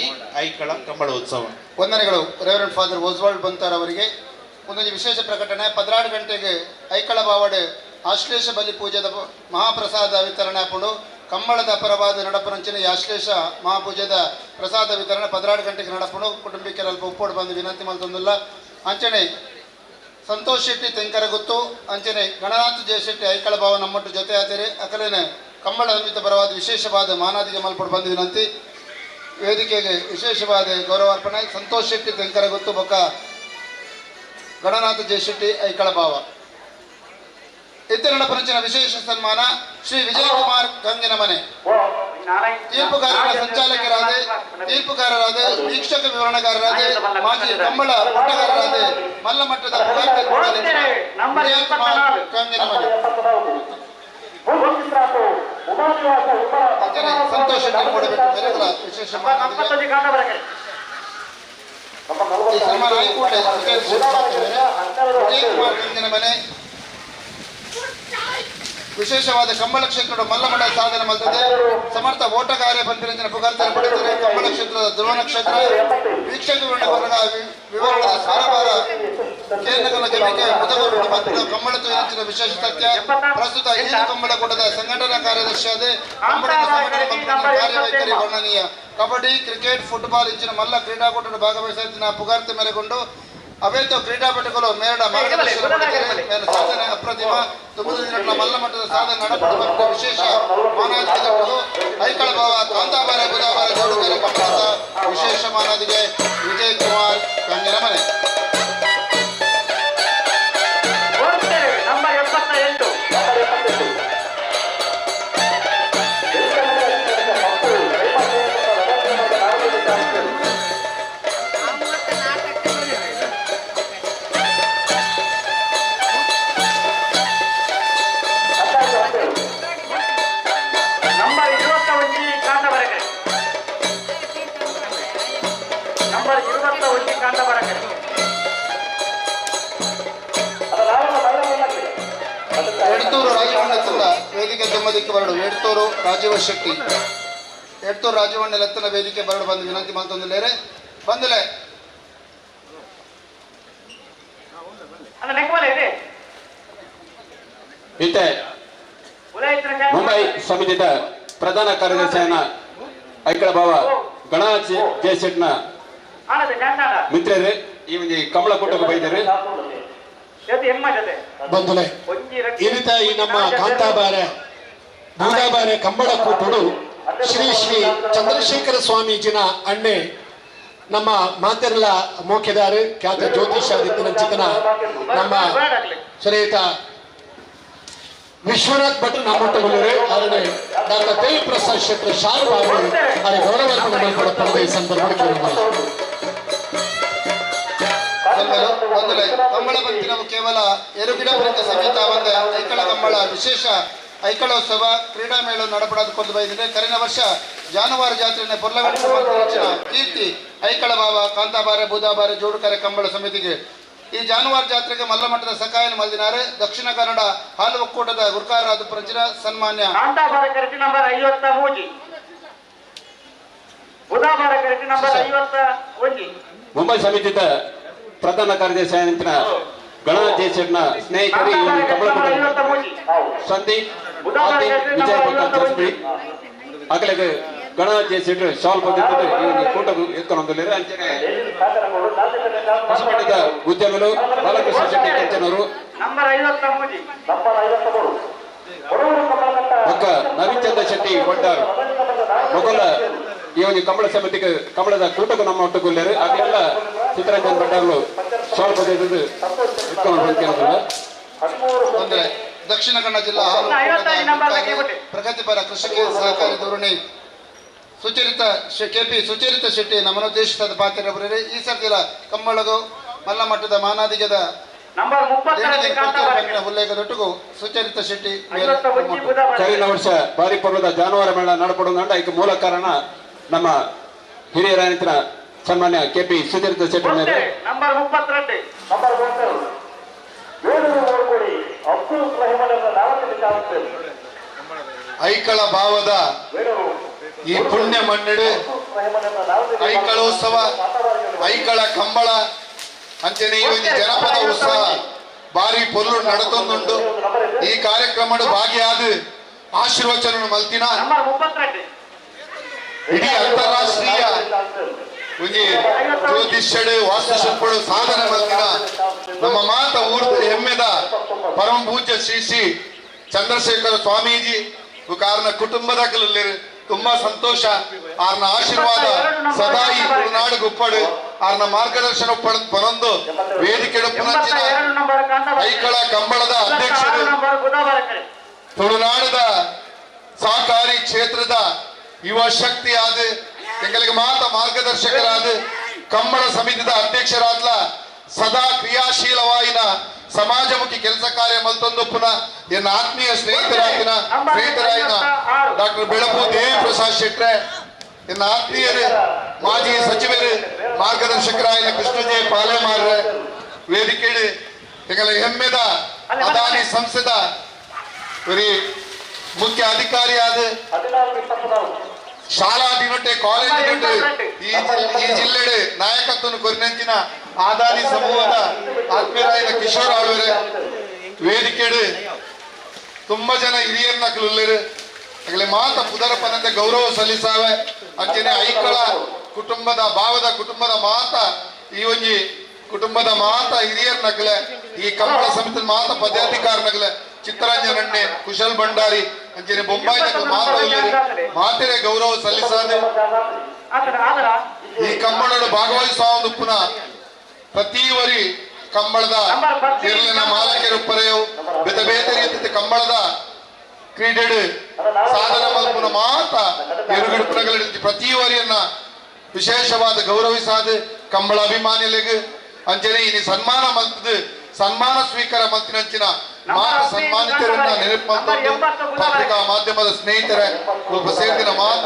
ಐಕಳ ಕಂಬಳೋತ್ಸವ. ವಂದನೆಗಳು ರೆವರೆಂಡ್ ಫಾದರ್ ಓಸ್ವಾಲ್ಡ್ ಬಂತಾರ್ ಅವರಿಗೆ. ಒಂದೊಂದು ವಿಶೇಷ ಪ್ರಕಟಣೆ. 12 ಗಂಟೆಗೆ ಐಕಳ ಬಾವಡೆ ಆಶ್ಲೇಷ ಬಲಿ ಪೂಜೆದ ಮಹಾಪ್ರಸಾದ ವಿತರಣೆ ಆಪುಂಡು. ಕಂಬಳದ ಪರವಾದ ನಡಪುನಂಚಿನ ಈ ಆಶ್ಲೇಷ ಮಹಾಪೂಜೆದ ಪ್ರಸಾದ ವಿತರಣೆ 12 ಗಂಟೆಗೆ ನಡಪುಂಡು. ಕುಟುಂಬಿಕರ ಅಲ್ಪ ಉಪ್ಪೋಡು ಬಂದು ವಿನಂತಿ ಮಲ್ತೊಂದುಲ್ಲ. ಅಂಚನೆ ಸಂತೋಷ್ ಶೆಟ್ಟಿ ತೆಂಕರಗುತ್ತು, ಅಂಚನೆ ಗಣನಾಥ ಜಯಶೆಟ್ಟಿ ಐಕಳ ಭಾವ ನಮ್ಮಟ್ಟು ಜೊತೆ ಆತೇರಿ ಅಕಲೇನೆ ಕಂಬಳ ಸಮಿತಿ ಪರವಾದ ವಿಶೇಷವಾದ ಮಾನಾದಿಗೆ ಮಲ್ಪಡು ಬಂದು ವಿನಂತಿ. ವೇದಿಕೆಗೆ ವಿಶೇಷವಾದ ಗೌರವಾರ್ಪಣೆ ಸಂತೋಷ್ ಶೆಟ್ಟಿ ತೆಂಕರಗುತ್ತು ಬೊಕ್ಕ ಗಣನಾಥ ಜಯಶೆಟ್ಟಿ ಐಕಳ ಭಾವ. ಇತ್ತೆರಡ ಪರಂಚಿನ ವಿಶೇಷ ಸನ್ಮಾನ ಶ್ರೀ ವಿಜಯಕುಮಾರ್ ಗಂಗಿನ ಮನೆ. ತೀರ್ಪುಗಾರರ ಸಂಚಾಲಕರಾದ, ತೀರ್ಪುಗಾರರಾದ, ವೀಕ್ಷಕ ವಿವರಣಗಾರರಾದ, ಮಾಜಿ ಕಂಬಳ ಪುಟ್ಟಗಾರರಾದ ಮಲ್ಲಮಟ್ಟದ ವಿಜಯಕುಮಾರ್ ಗಂಗಿನ ಮನೆ. ಅಂಚನೆ ಸಂತೋಷ್ ಶೆಟ್ಟಿ ಮೂಡಬೇಕು. ವಿಶೇಷ ಮಾನಾದಿಗೆ. ಈ ಸನ್ಮಾನ ಐಕೂಟ ವಿಜಯ್ ಕುಮಾರ್ ಕಂದಿನ ಮನೆ. ವಿಶೇಷವಾದ ಕಂಬಳ ಕ್ಷೇತ್ರದ ಮಲ್ಲಮಠ ಸಾಧನೆ ಮಲ್ತದೆ. ಸಮರ್ಥ ಓಟಗಾರ್ಯ ಪಂಪಿರಂಜನ ಪುಗಾರ್ತಾರೆ ಪಡೆದರೆ ಕಂಬಳ ಕ್ಷೇತ್ರದ ಧ್ರುವ ನಕ್ಷತ್ರ ವೀಕ್ಷಕರುಗಳ ವಿವರಣದ ಸಾರಭಾರ ಕೇಂದ್ರಗಳ ಜಮಿಕೆ ಮುದಗರು ಮತ್ತು ಕಂಬಳ ತುಯಿನಂಚಿನ ವಿಶೇಷ ಸತ್ಯ. ಪ್ರಸ್ತುತ ಈ ಕಂಬಳಕೂಟದ ಸಂಘಟನಾ ಕಾರ್ಯದರ್ಶಿಯಾದ ಕಂಬಳದ ಸಂಘಟನೆ ಕಾರ್ಯವೈಖರಿ ವರ್ಣನೀಯ. ಕಬಡ್ಡಿ, ಕ್ರಿಕೆಟ್, ಫುಟ್ಬಾಲ್ ಇಂಚಿನ ಮಲ್ಲ ಕ್ರೀಡಾಕೂಟದ ಭಾಗವಹಿಸಿದ ಪುಗಾರ್ತೆ ಮೇಲೆಗೊಂಡು ಅವೇತೋ ಕ್ರೀಡಾಪಟುಗಳು ಮೇರಡ ಮಾರ್ಗದರ್ಶನ ಪಡೆದರೆ ಮೇಲ ಸಾಧನೆ ಅಪ್ರತಿಮ. ತುಮುದು ದಿನಗಳ ಮಲ್ಲ ಮಟ್ಟದ ಸಾಧನೆ നടಪಡುವ ವಿಶೇಷ ಮಾನಾದಿಗೆ ಐಕಳ ಭಾವ ಕಾಂತಾಬಾರ ಬುಧಾಬಾರ ಜೋಡುಗರ ಕಂಬಳದ ವಿಶೇಷ ಮಾನಾದಿಗೆ ವಿಜಯ್ ಕುಮಾರ್ ಕಂಗಿನ ಮನೆ. ನಂಬರ್ 78. ನಂಬರ್ 21 ಕಾಂತಬರಕರೆ. ನಂಬರ್ 21 ಕಾಂತಬರಕರೆ. ಎಡ್ತೂರು ರಾಜವಣ್ಣ ತಂಡ ವೇದಿಕೆ ತುಂಬದಿಕ್ಕೆ ಬರಡು. ಎಡ್ತೂರು ರಾಜೀವ ಶೆಟ್ಟಿ, ಎಡ್ತೂರು ರಾಜವಣ್ಣ ಲತ್ತನ ವೇದಿಕೆ ಬರಡು ಬಂದು ವಿನಂತಿ ಮಾಡ್ತಂದಿಲ್ಲೇರೆ ಬಂದಲೆ. ಇತ್ತೆ ಮುಂಬೈ ಸಮಿತಿದ ಪ್ರಧಾನ ಕಾರ್ಯದರ್ಶಿಯನ್ನ ಐಕಳ ಭಾವ ಗಣರಾಜ್ ಜಯಶೆಟ್ನ ಮಿತ್ರರು ಈ ಒಂದು ಕಮಲ ಕೂಟಕ್ಕೆ ಬೈದರು. ಬಂಧುಲೆ, ಈ ರೀತಿ ಈ ನಮ್ಮ ಕಾಂತಾಬಾರೆ ಬೂದಾಬಾರೆ ಕಂಬಳ ಕೂಟಡು ಶ್ರೀ ಶ್ರೀ ಚಂದ್ರಶೇಖರ ಸ್ವಾಮೀಜಿನ ಅಣ್ಣೆ ನಮ್ಮ ಮಾತೆರ್ಲ ಮೋಕೆದಾರು ಖ್ಯಾತ ಜ್ಯೋತಿಷಾದಿತ್ಯನಂಚಿತನ ನಮ್ಮ ಶ್ರೇಯುತ ವಿಶ್ವನಾಥ್ ಭಟ್ ನಮ್ಮೊಟ್ಟುಗೊಳ್ಳರು ಅದನ್ನೇ ಡಾಕ್ಟರ್ ದೇವಿ ಪ್ರಸಾದ್ ಶೆಟ್ಟರ್ ಶಾಲು ಬಾಬು ಅರೆ ಗೌರವಾರ್ಪಣೆ ಮಾಡಿಕೊಡುತ್ತಾರೆ ಈ ಸಂದರ್ಭದಲ್ಲಿ. ಬಂಧುಲೆ, ಕಂಬಳ ಬಂತಿನವು ಕೇವಲ ಎರುಗಿಡ ಪ್ರತಿ ಸಮೇತ ಬಂದ ಐಕಳ ಕಂಬಳ ವಿಶೇಷ ಐಕಳೋತ್ಸವ ಕ್ರೀಡಾ ಮೇಳ ನಡಪಡೋದು ಬೈದಿದೆ. ಕರಿನ ವರ್ಷ ಜಾನುವಾರು ಜಾತ್ರೆಯನ್ನು ಪೊರ್ಲಗಟ್ಟು ಕೀರ್ತಿ ಐಕಳ ಬಾವ ಕಾಂತಾಬಾರೆ ಬೂದಾಬಾರೆ ಜೋಡುಕರೆ ಕಂಬಳ ಸಮಿತಿಗೆ ಈ ಜಾನುವಾರು ಜಾತ್ರೆಗೆ ಮಲ್ಲಮಟ್ಟದ ಸಕಾಯನ ಮಲ್ದಿನಾರೆ ದಕ್ಷಿಣ ಕನ್ನಡ ಹಾಲು ಒಕ್ಕೂಟದ ಗುರುಕಾರರಾದ ಪ್ರಜರ ಸನ್ಮಾನ್ಯ ಕಾಂತಾಬಾರ ನಂಬರ್ 53, ಬುಧಾಬಾರ ನಂಬರ್ 51. ಮುಂಬೈ ಸಮಿತಿದ ಪ್ರಧಾನ ಕಾರ್ಯದರ್ಶಿ ಗಣರಾಜ್ ಜಯಶೆಟ್ನ ಸ್ನೇಹಿತರು ಈ ಒಂದು ಕಮಲ ಸಂದೀಪ್ ವಿಜಯ್ ಜಸ್ಪ್ರೀತ್ ಅಗಲಿಗೆ ಗಣರಾಜ್ ಜಯಶೆಟ್ರು ಶಾಲ್ ಬಂದಿದ್ದು ಈ ಒಂದು ಕೂಟ ಎತ್ಕೊಂಡು ಅಂಚನೆ ಹೊಸಪೇಟೆದ ಉದ್ಯಮಿಗಳು ಬಾಲಕೃಷ್ಣ ಶೆಟ್ಟಿ ಕಂಚನವರು ನಂಬರ್ 53 ಬೊಕ್ಕ ನವೀನ್ ಚಂದ್ರ ಶೆಟ್ಟಿ ವಡ್ಡಾರ್ ಮೊಗಲ ಈ ಒಂದು ಕಂಬಳ ಸಮಿತಿಗೆ ಕಂಬಳದ ಕೂಟಕ್ಕೆ ನಮ್ಮ ಒಟ್ಟುಗುಲ್ಲೇರು ಅದೆಲ್ಲ ಚಿತ್ತರಂಜನ್ ಭಂಡಾರ್ಲು ಶಾಲ್ ಬಂದಿದ್ದು ಎತ್ಕೊಂಡು ಬಂದಿರೋದಿಲ್ಲ. ತೊಂದರೆ ದಕ್ಷಿಣ ಕನ್ನಡ ಜಿಲ್ಲಾ ಹಾಲು ಒಕ್ಕೂಟದ ಪ್ರಗತಿಪರ ಕೃಷಿಕ ಸಹಕಾರಿ ಧೋರಣೆ ಸುಚರಿತ ಕೆಪಿ ಸುಚರಿತ ಶೆಟ್ಟಿ ನಮ್ಮನುದ್ದೇಶಿಸಿದ ಪಾತ್ರ ಈ ಸರ್ತಿಲ ಕಂಬಳಗು ಮಲ್ಲಮಟ್ಟದ ಮಾನಾದಿಗದ ನಂಬರ್ 32 ಉಲ್ಲೇಖದೊಟ್ಟಿಗೂ ಸುಚರಿತ ಶೆಟ್ಟಿ. ಕರಿನ ವರ್ಷ ಬಾರಿ ಪರ್ವದ ಜಾನುವಾರು ಮೇಳ ನಡಪಡುವುದಂಡ ಇದಕ್ಕೆ ಮೂಲ ಕಾರಣ ನಮ್ಮ ಹಿರಿಯರಾಯಂತ್ರ ಸನ್ಮಾನ್ಯ ಕೆಪಿ ಸುಚರಿತ ಶೆಟ್ಟಿ ಮೇಲೆ. ನಂಬರ್ 32 ಐಕಳ ಭಾವದ ಈ ಪುಣ್ಯ ಮಣ್ಣೆಡೆ ಐಕಳೋತ್ಸವ ಐಕಳ ಕಂಬಳ ಅಂಚನೆ ಈ ಒಂದು ಜನಪದ ಉತ್ಸವ ಬಾರಿ ಪೊಲ್ಲು ನಡತೊಂದುಂಡು. ಈ ಕಾರ್ಯಕ್ರಮಡು ಭಾಗಿಯಾದ ಆಶೀರ್ವಚನ ಮಲ್ತಿನ ನಂಬರ್ 32 ಇಡೀ ಅಂತಾರಾಷ್ಟ್ರೀಯ ಒಂಜಿ ಜ್ಯೋತಿಷ್ಯಡು ವಾಸ್ತುಶಿಲ್ಪಡು ಸಾಧನೆ ಮಲ್ತಿನ ನಮ್ಮ ಮಾತ ಊರ್ದ ಹೆಮ್ಮೆದ ಪರಮ ಪೂಜ್ಯ ಶ್ರೀ ಶ್ರೀ ಚಂದ್ರಶೇಖರ ಸ್ವಾಮೀಜಿ ಕಾರಣ ಕುಟುಂಬದ ತುಂಬಾ ಸಂತೋಷ. ಆರ್ನ ಆಶೀರ್ವಾದ ಸದಾ ಈ ತುಳುನಾಡು ಗುಪ್ಪಡು ಆರ್ನ ಮಾರ್ಗದರ್ಶನ ಪನೊಂದು ವೇದಿಕೆ ಪುನಂಚಿನ ಐಕಳ ಕಂಬಳದ ಅಧ್ಯಕ್ಷರು ತುಳುನಾಡದ ಸಹಕಾರಿ ಕ್ಷೇತ್ರದ ಯುವ ಶಕ್ತಿಯಾದ ಎಂಗಳಿಗೆ ಮಾತ ಮಾರ್ಗದರ್ಶಕರಾದ ಕಂಬಳ ಸಮಿತಿದ ಅಧ್ಯಕ್ಷರಾದ್ಲ ಸದಾ ಕ್ರಿಯಾಶೀಲವಾಯಿನ ಸಮಾಜಮುಖಿ ಕೆಲಸ ಕಾರ್ಯ ಮಲ್ತೊಂದು ಪುನಃ ಎನ್ನ ಆತ್ಮೀಯ ಸ್ನೇಹಿತರಾಗಿನ ಸ್ನೇಹಿತರಾಯಿನ ಡಾಕ್ಟರ್ ಬೆಳಪು ದೇವಿ ಪ್ರಸಾದ್ ಶೆಟ್ರೆ ಎನ್ನ ಆತ್ಮೀಯರು ಮಾಜಿ ಸಚಿವರು ಮಾರ್ಗದರ್ಶಕರಾಯಿನ ಕೃಷ್ಣಜಯ ಪಾಲೆಮಾರ್ರೆ ವೇದಿಕೆಡು ಎಂಗಲ ಹೆಮ್ಮೆದ ಅದಾನಿ ಸಂಸ್ಥೆದ ಒರಿ ಮುಖ್ಯ ಅಧಿಕಾರಿಯಾದ ಶಾಲಾ ದಿನೊಟ್ಟೆ ಕಾಲೇಜ್ ದಿನೊಟ್ಟೆ ಈ ಈ ಜಿಲ್ಲೆಡೆ ನಾಯಕತ್ವವನ್ನು ಕೊರಿನಂಚಿನ ಆದಾನಿ ಸಮೂಹದ ಆತ್ಮೀಯರಾಯಿನ ಕಿಶೋರ್ ಆಳ್ವೆರೆ ವೇದಿಕೆಡು ತುಂಬಾ ಜನ ಹಿರಿಯರ್ನ ಉಲ್ಲೇರು ಆಗಲೇ ಮಾತ ಪುದರಪನಂತೆ ಗೌರವ ಸಲ್ಲಿಸಾವೆ. ಅಂಚನೆ ಐಕಳ ಕುಟುಂಬದ ಭಾವದ ಕುಟುಂಬದ ಮಾತ ಈ ಒಂಜಿ ಕುಟುಂಬದ ಮಾತ ಹಿರಿಯರ್ ನಕಲೆ ಈ ಕಂಬಳ ಸಮಿತಿ ಮಾತ ಪದಾಧಿಕಾರ ನಕಲೆ ಚಿತ್ತರಂಜನ್ ಅಣ್ಣೆ ಕುಶಲ್ ಭಂಡಾರಿ ಅಂಚನೆ ಬೊಂಬಾಯಿ ನಕಲು ಮಾತ ಉಲ್ಲೇರು ಮಾತೆರೆ ಗೌರವ ಸಲ್ಲಿಸಾದೆ. ಈ ಕಂಬಳಡು ಭಾಗವಹಿಸುವ ಉಪ್ಪುನ ಪ್ರತಿ ವರಿ ಕಂಬಳದ ಇರ್ಲಿನ ಮಾಲಕರುಪ್ಪರೆಯು ಬೇತೆ ಬೇತೆ ರೀತಿ ಕಂಬಳದ ಕ್ರೀಡೆಡು ಸಾಧನ ಮಲ್ಪುನ ಮಾತ ಎರುಗಿಡುಪುನಗಳ ಪ್ರತಿ ವರಿಯನ್ನ ವಿಶೇಷವಾದ ಗೌರವಿಸಾದ ಕಂಬಳ ಅಭಿಮಾನಿಗಳಿಗೆ ಅಂಚನೆ ಇನಿ ಸನ್ಮಾನ ಮಲ್ತದು ಸನ್ಮಾನ ಸ್ವೀಕಾರ ಮಲ್ತಿನಂಚಿನ ಮಾತ ಸನ್ಮಾನಿತರನ್ನ ನೆನಪು ಮಲ್ತೊಂದು ಪತ್ರಿಕಾ ಮಾಧ್ಯಮದ ಸ್ನೇಹಿತರೆ ಒಬ್ಬ ಸೇರಿದ ಮಾತ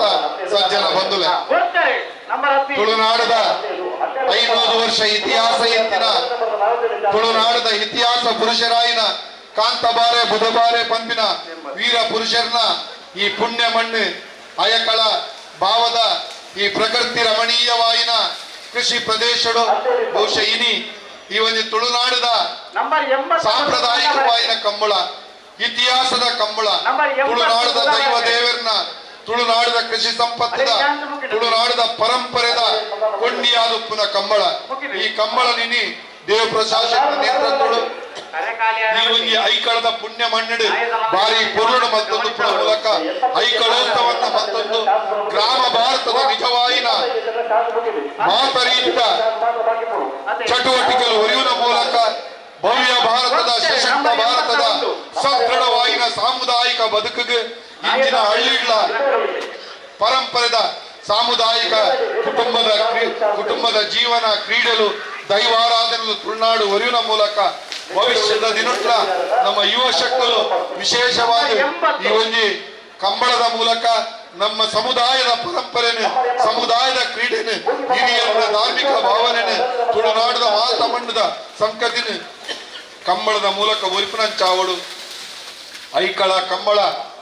ಸಜ್ಜನ ಬಂಧುಲೆ. ತುಳುನಾಡದ 500 ವರ್ಷ ಇತಿಹಾಸ ಎತ್ತಿನ ತುಳುನಾಡದ ಇತಿಹಾಸ ಪುರುಷರಾಯಿನ ಕಾಂತಬಾರೆ ಬುಧಬಾರೆ ಪಂಪಿನ ವೀರ ಪುರುಷರನ್ನ ಈ ಪುಣ್ಯ ಮಣ್ಣು ಅಯಕಳ ಭಾವದ ಈ ಪ್ರಕೃತಿ ರಮಣೀಯವಾಯಿನ ಕೃಷಿ ಪ್ರದೇಶಡು ಬಹುಶಃ ಇನಿ ಈ ಒಂದು ತುಳುನಾಡದ ಸಾಂಪ್ರದಾಯಿಕವಾಯಿನ ಕಂಬಳ ಇತಿಹಾಸದ ಕಂಬಳ ತುಳುನಾಡದ ದೈವ ದೇವರನ್ನ ತುಳುನಾಡದ ಕೃಷಿ ಸಂಪತ್ತದ ತುಳುನಾಡದ ಪರಂಪರೆದ ಕೊಂಡಿಯಾದುಪ್ಪುನ ಕಂಬಳ. ಈ ಕಂಬಳ ನಿನ್ನಿ ದೇವಪ್ರಸಾದ್ ನೇತೃತ್ವಡು ಈ ಒಂಜಿ ಐಕಳದ ಪುಣ್ಯ ಮಣ್ಣಡು ಬಾರಿ ಪೊರುಳು ಮತ್ತೊಂದು ಪುನ ಮೂಲಕ ಐಕಳೋತ್ಸವನ್ನ ಮತ್ತೊಂದು ಗ್ರಾಮ ಭಾರತದ ನಿಜವಾಯಿನ ಮಾತರೀತ ಚಟುವಟಿಕೆಗಳು ಹೊರೆಯುವ ಮೂಲಕ ಭವ್ಯ ಭಾರತದ ಸಶಕ್ತ ಭಾರತದ ಸದೃಢವಾಯಿನ ಸಾಮುದಾಯಿಕ ಬದುಕಿಗೆ ಇಂದಿನ ಹಳ್ಳಿಗಳ ಪರಂಪರೆದ ಸಾಮುದಾಯಿಕ ಕುಟುಂಬದ ಜೀವನ ಕ್ರೀಡೆಲು ದೈವಾರಾಧನೆಲು ತುಳುನಾಡು ಒರಿಯುವ ಮೂಲಕ ಭವಿಷ್ಯದ ದಿನಟ್ಲ ನಮ್ಮ ಯುವ ಶಕ್ತರು ವಿಶೇಷವಾಗಿ ಈ ಒಂಜಿ ಕಂಬಳದ ಮೂಲಕ ನಮ್ಮ ಸಮುದಾಯದ ಪರಂಪರೆನು ಸಮುದಾಯದ ಕ್ರೀಡೆನು ಹಿರಿಯರ ಧಾರ್ಮಿಕ ಭಾವನೆನು ತುಳುನಾಡದ ಮಾತ ಮಣ್ಣದ ಸಂಕತಿನ ಕಂಬಳದ ಮೂಲಕ ಒರಿಪುನಂಚಾವಡು. ಐಕಳ ಕಂಬಳ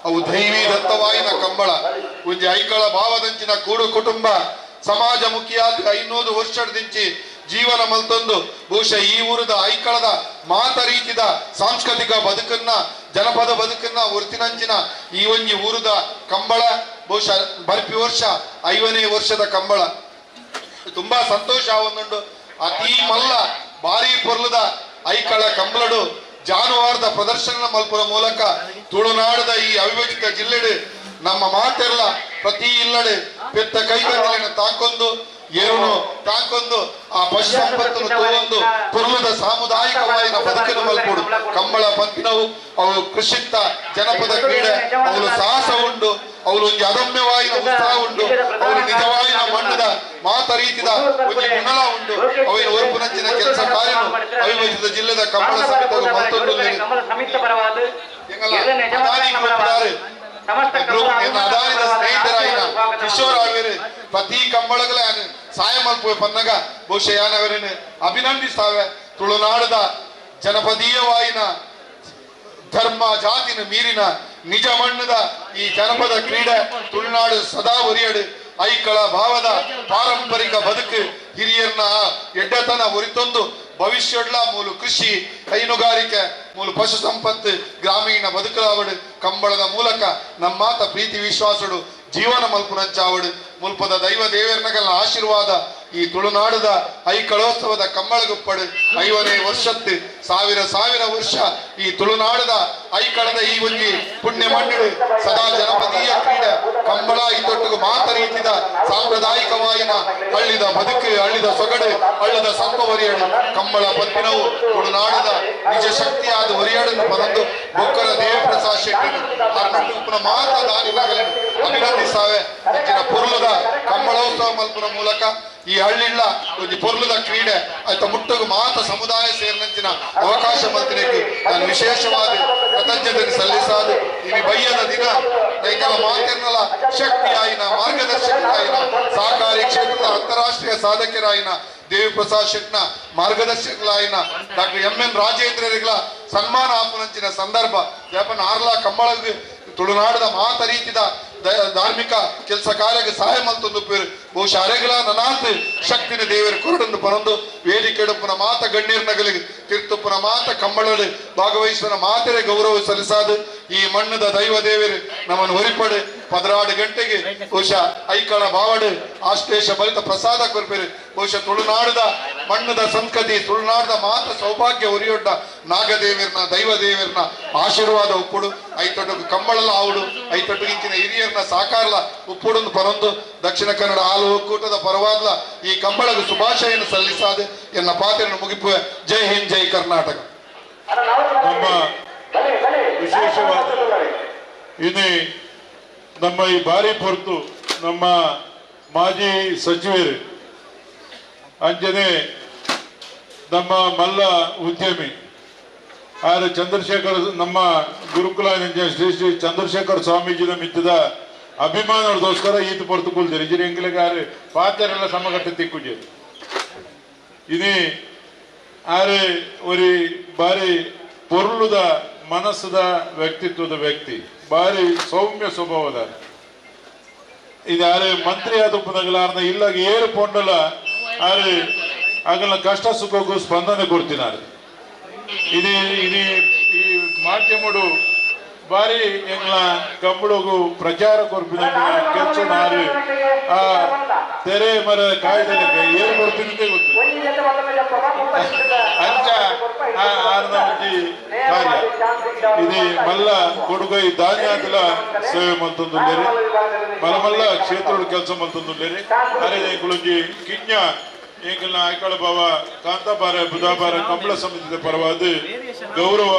ಅವು ದೈವಿ ದತ್ತವಾಯಿನ ಕಂಬಳ ಒಂಜಿ ಐಕಳ ಭಾವದಂಚಿನ ಕೂಡು ಕುಟುಂಬ ಸಮಾಜಮುಖಿಯಾದ 500 ವರ್ಷದಿಂಚಿ ಜೀವನ ಮಲ್ತೊಂದು ಬಹುಶಃ ಈ ಊರದ ಐಕಳದ ಮಾತ ರೀತಿದ ಸಾಂಸ್ಕೃತಿಕ ಬದುಕನ್ನ ಜನಪದ ಬದುಕನ್ನ ಒರ್ತಿನಂಚಿನ ಈ ಒಂಜಿ ಊರದ ಕಂಬಳ ಬಹುಶಃ ಬರ್ಪಿ ವರ್ಷ 50ನೇ ವರ್ಷದ ಕಂಬಳ. ತುಂಬಾ ಸಂತೋಷ ಒಂದುಂಡು. ಅತಿ ಮಲ್ಲ ಭಾರಿ ಪೊರ್ಲದ ಐಕಳ ಕಂಬಳಡು ಜಾನುವಾರದ ಪ್ರದರ್ಶನ ಮಲ್ಪುವ ಮೂಲಕ ತುಳುನಾಡದ ಈ ಅವಿಭಜಿತ ಜಿಲ್ಲೆಡು ನಮ್ಮ ಮಾತೆಲ್ಲ ಪ್ರತಿ ಇಲ್ಲಡೆ ಪೆತ್ತ ಕೈಗಂದಲಿನ ತಾಕೊಂದು ಏರುನು ತಾಕೊಂದು ಆ ಪಶು ಸಂಪತ್ತನ್ನು ತೋಂದು ಪೊರ್ಲದ ಸಾಮುದಾಯಿಕವಾಯಿನ ಬದುಕನ್ನು ಮಲ್ಪೋಡು. ಕಂಬಳ ಪಂಪಿನವು ಅವು ಕೃಷಿತ್ತ ಜನಪದ ಕ್ರೀಡೆ ಅವಳು ಸಾಹಸ ಉಂಡು ಅವಳು ಒಂಜಿ ಅದಮ್ಯವಾಯಿನ ಉತ್ಸಾಹ ಉಂಡು ಅವಳು ನಿಜವಾಯಿನ ಮಣ್ಣದ ಮಾತ ರೀತಿದ ಒಂಜಿ ಗುಣಲ ಉಂಡು ಅವಿನ ಒರುಪುನಂಚಿನ ಕೆಲಸ ಕಾರ್ಯನು ಅವಿಭಜಿತ ಜಿಲ್ಲೆದ ಕಂಬಳ ಸಮಿತಿ ಮತ್ತೊಂದು ಅದಾನಿದ ಸ್ನೇಹಿತರಾಯಿನ ಕಿಶೋರ್ ಆಳ್ವೇರು ಪ್ರತಿ ಕಂಬಳಗಳ ಸಾಯ ಮಲ್ಪುವೆ ಪನ್ನಗ ಬಹುಶಃ ಯಾನವರೇನು ಅಭಿನಂದಿಸಾವೆ. ತುಳುನಾಡದ ಜನಪದೀಯವಾಯಿನ ಧರ್ಮ ಜಾತಿನ ಮೀರಿನ ನಿಜ ಮಣ್ಣದ ಈ ಜನಪದ ಕ್ರೀಡೆ ತುಳುನಾಡು ಸದಾ ಒರಿಯಡು. ಐಕಳ ಭಾವದ ಪಾರಂಪರಿಕ ಬದುಕು ಹಿರಿಯರ್ನ ಎಡ್ಡತನ ಒರಿತೊಂದು ಭವಿಷ್ಯಡ್ಲ ಮೂಲು ಕೃಷಿ ಹೈನುಗಾರಿಕೆ ಮೂಲು ಪಶು ಸಂಪತ್ತು ಗ್ರಾಮೀಣ ಬದುಕಲಾವಡು ಕಂಬಳದ ಮೂಲಕ ನಮ್ಮಾತ ಪ್ರೀತಿ ವಿಶ್ವಾಸಡು ಜೀವನ ಮಲ್ಪುನಂಚಾವಡು ಮುಲ್ಪದ ದೈವ ದೇವರ್ನಗಲ ಆಶೀರ್ವಾದ ಈ ತುಳುನಾಡದ ಐಕಳೋತ್ಸವದ ಕಂಬಳಗುಪ್ಪಡು 50ನೇ ವರ್ಷತ್ತು ಸಾವಿರ ಸಾವಿರ ವರ್ಷ ಈ ತುಳುನಾಡದ ಐಕಳದ ಈ ಒಂಜಿ ಪುಣ್ಯ ಮಣ್ಣು ಸದಾ ಜನಪದೀಯ ಕ್ರೀಡೆ ಕಂಬಳ ಈ ಮಾತ ರೀತಿದ ಸಾಂಪ್ರದಾಯಿಕವಾಯಿನ ಹಳ್ಳಿದ ಬದುಕು ಹಳ್ಳಿದ ಸೊಗಡು ಹಳ್ಳದ ಸತ್ವ ಒರಿಯಡು ಕಂಬಳ ಪಂಪಿನವು ತುಳುನಾಡದ ನಿಜ ಶಕ್ತಿಯಾದ ಒರಿಯಡನ್ನು ಪನೊಂದು ಬೊಕ್ಕರ ದೇವಪ್ರಸಾದ್ ಶೆಟ್ಟಿ ಉಪ್ಪುನ ಮಾತ ದಾನಿಗಳನ್ನು ಅಭಿನಂದಿಸಾವೆ. ಹೆಚ್ಚಿನ ಪುರುಳದ ಕಂಬಳೋತ್ಸವ ಮಲ್ಪುನ ಮೂಲಕ ಈ ಹಳ್ಳಿಳ್ಳ ಒಂಜಿ ಪೊರ್ಲುದ ಕ್ರೀಡೆ ಆಯ್ತ ಮುಟ್ಟಗು ಮಾತ ಸಮುದಾಯ ಸೇರಿನಂಚಿನ ಅವಕಾಶ ಮಲ್ತಿನಕ್ಕೆ ನಾನು ವಿಶೇಷವಾದ ಕೃತಜ್ಞತೆಯನ್ನು ಸಲ್ಲಿಸಾದು ಇನಿ ಬಯ್ಯದ ದಿನ ನೈಕಲ ಮಾತೆರ್ನಲ ಶಕ್ತಿಯಾಯಿನ ಮಾರ್ಗದರ್ಶಕರಾಯಿನ ಸಹಕಾರಿ ಕ್ಷೇತ್ರದ ಅಂತಾರಾಷ್ಟ್ರೀಯ ಸಾಧಕರಾಯಿನ ದೇವಿಪ್ರಸಾದ್ ಶೆಟ್ನ ಮಾರ್ಗದರ್ಶಕರಾಯಿನ ಡಾಕ್ಟರ್ ಎಂ ಎನ್ ರಾಜೇಂದ್ರರಿಗಳ ಸನ್ಮಾನ ಆಪುನಂಚಿನ ಸಂದರ್ಭ ಯಾಪನ ಆರ್ಲಾ ಕಂಬಳಗ್ ತುಳುನಾಡದ ಮಾತ ರೀತಿದ ಧಾರ್ಮಿಕ ಕೆಲಸ ಕಾರ್ಯಕ್ಕೆ ಸಹಾಯ ಮಲ್ತೊಂದು ಬಹುಶಃ ಅರೆಗಳ ನನಾತ್ ಶಕ್ತಿನ ದೇವರ ಕೊರಡನ್ನು ಪರೊಂದು ವೇದಿಕೆಡುಪ್ಪುನ ಮಾತ ಗಣ್ಯರ್ನಗಲಿಗೆ ತೀರ್ಥಪ್ಪನ ಮಾತ ಕಂಬಳಡು ಭಾಗವಹಿಸುವ ಮಾತೆರೆ ಗೌರವ ಸಲ್ಲಿಸಾದು ಈ ಮಣ್ಣದ ದೈವ ದೇವರು ನಮ್ಮನ್ನು ಹೊರಿಪಡು 16 ಗಂಟೆಗೆ ಬಹುಶಃ ಐಕಳ ಬಾವಡು ಆಶ್ಲೇಷ ಬಲಿತ ಪ್ರಸಾದ ಕೊರ್ಪೇರು. ಬಹುಶಃ ತುಳುನಾಡದ ಮಣ್ಣದ ಸಂಸ್ಕೃತಿ ತುಳುನಾಡದ ಮಾತ ಸೌಭಾಗ್ಯ ಒರಿಯೊಡ್ಡ ನಾಗದೇವಿರ್ನ ದೈವ ದೇವಿರ್ನ ಆಶೀರ್ವಾದ ಉಪ್ಪುಡು ಐತೊಟ್ಟು ಕಂಬಳಲ ಆವುಡು ಐತೊಟ್ಟು ಇಂಚಿನ ಹಿರಿಯರ್ನ ಸಾಕಾರಲ ಉಪ್ಪುಡನ್ನು ಪರೊಂದು ದಕ್ಷಿಣ ಕನ್ನಡ ಹಾಲು ಒಕ್ಕೂಟದ ಪರವಾದ್ಲ ಈ ಕಂಬಳಗ ಶುಭಾಶಯನ್ನು ಸಲ್ಲಿಸಾದ ಎನ್ನ ಪಾತ್ರೆಯನ್ನು ಮುಗಿಪುವೆ. ಜೈ ಹಿಂದ್, ಜೈ ಕರ್ನಾಟಕ. ನಮ್ಮ ವಿಶೇಷವಾದ ಇನ್ನು ನಮ್ಮ ಈ ಬಾರಿ ಪೊರ್ತು ನಮ್ಮ ಮಾಜಿ ಸಚಿವರು ಅಂಜನೆ ನಮ್ಮ ಮಲ್ಲ ಉದ್ಯಮಿ ಆರ್ ಚಂದ್ರಶೇಖರ್ ನಮ್ಮ ಗುರುಕುಲ ಶ್ರೀ ಶ್ರೀ ಚಂದ್ರಶೇಖರ್ ಸ್ವಾಮೀಜಿನ ಮಿತ್ತದ ಅಭಿಮಾನದೋಸ್ಕರ ಈತ ಪೊರ್ತು ಕುಲ್ದಿರಿ ಇಜಿರಿ ಎಂಗ್ಲಿಗೆ ಆರು ಪಾತೆರೆಲ್ಲ ಸಮಗಟ್ಟ ತಿಕ್ಕುಜೇರಿ ಇನಿ ಆರು ಒರಿ ಬಾರಿ ಪೊರ್ಲುದ ಮನಸ್ಸದ ವ್ಯಕ್ತಿತ್ವದ ವ್ಯಕ್ತಿ, ಬಾರಿ ಸೌಮ್ಯ ಸ್ವಭಾವದ. ಇದು ಆರು ಮಂತ್ರಿ ಆದ ಪುನಗಲಾರ್ನ ಇಲ್ಲಾಗ ಏರು ಪೊಂಡಲ ಆರು ಆಗಲ ಕಷ್ಟ ಸುಖಕ್ಕೂ ಸ್ಪಂದನೆ ಕೊಡ್ತಿನಾರು. ಇದು ಇದು ಈ ಮಾಧ್ಯಮಡು ಬಾರಿ ಎಂಗ್ಲ ಕಂಬಳಗು ಪ್ರಚಾರ ಕೊರ್ಪಿನ ಕೆಲಸ ನಾರು ಆ ತೆರೆ ಮರ ಕಾಯ್ದೆಲೆಕ್ಕ ಏರು ಕೊಡ್ತೀನಿ ಗೊತ್ತು ಅಂಚ ಆರ್ನ ಒಂಜಿ ಕಾರ್ಯ ಇದು ಮಲ್ಲ ಕೊಡುಗೈ ಧಾನ್ಯಾದಲ ಸೇವೆ ಮಲ್ತೊಂದುಲ್ಲೇರಿ ಮಲ್ಲ ಮಲ್ಲ ಕ್ಷೇತ್ರದ ಕೆಲಸ ಮಲ್ತೊಂದುಲ್ಲೇರಿ. ಅರೆ ಎಂಕುಲೊಂಜಿ ಕಿಜ್ಞ ಎಂಕಲ್ನ ಆಯ್ಕಳ ಬಾವ ಕಾಂತಾಬಾರ ಬುಧಾಬಾರ ಕಂಬಳ ಸಮಿತಿದ ಪರವಾದ ಗೌರವ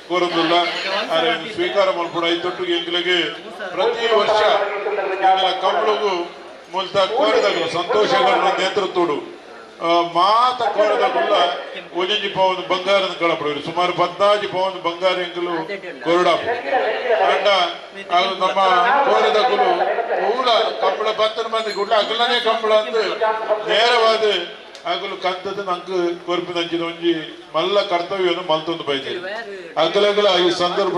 ಕೋರೊಂದುಲ್ಲ. ಅರೆ ಸ್ವೀಕಾರ ಮಲ್ಪುಡ ಐತೊಟ್ಟು ಎಂಕಲಿಗೆ ಪ್ರತಿ ವರ್ಷ ಎಂಕಲ ಕಂಬಳಗು ಮುಲ್ತ ಕೋರಿದಾಗಲು ಸಂತೋಷಗಳ ನೇತೃತ್ವಡು ಮಾತ ಕೋರದಗುಲ್ಲ ಒಂಜೊಂಜಿ ಪವನ್ ಬಂಗಾರನ ಕಳಪಡುವರು. ಸುಮಾರು 14 ಪವನ್ ಬಂಗಾರ ಎಂಕಲು ಕೊರಡಾಪು ಅಂಡ ಅದು ನಮ್ಮ ಕೋರದಗುಲು ಮೂಲ ಕಂಬಳ ಬತ್ತನ ಮಂದಿ ಗುಡ್ಲ ಅಗಲನೇ ಕಂಬಳ ಅಂತ ನೇರವಾದ ಅಗಲು ಕಂತದ ನಂಗೆ ಕೊರ್ಪಿನಂಚಿನ ಒಂಜಿ ಮಲ್ಲ ಕರ್ತವ್ಯವನ್ನು ಮಲ್ತೊಂದು ಬೈದೇವೆ. ಅಗಲಗಲ ಈ ಸಂದರ್ಭ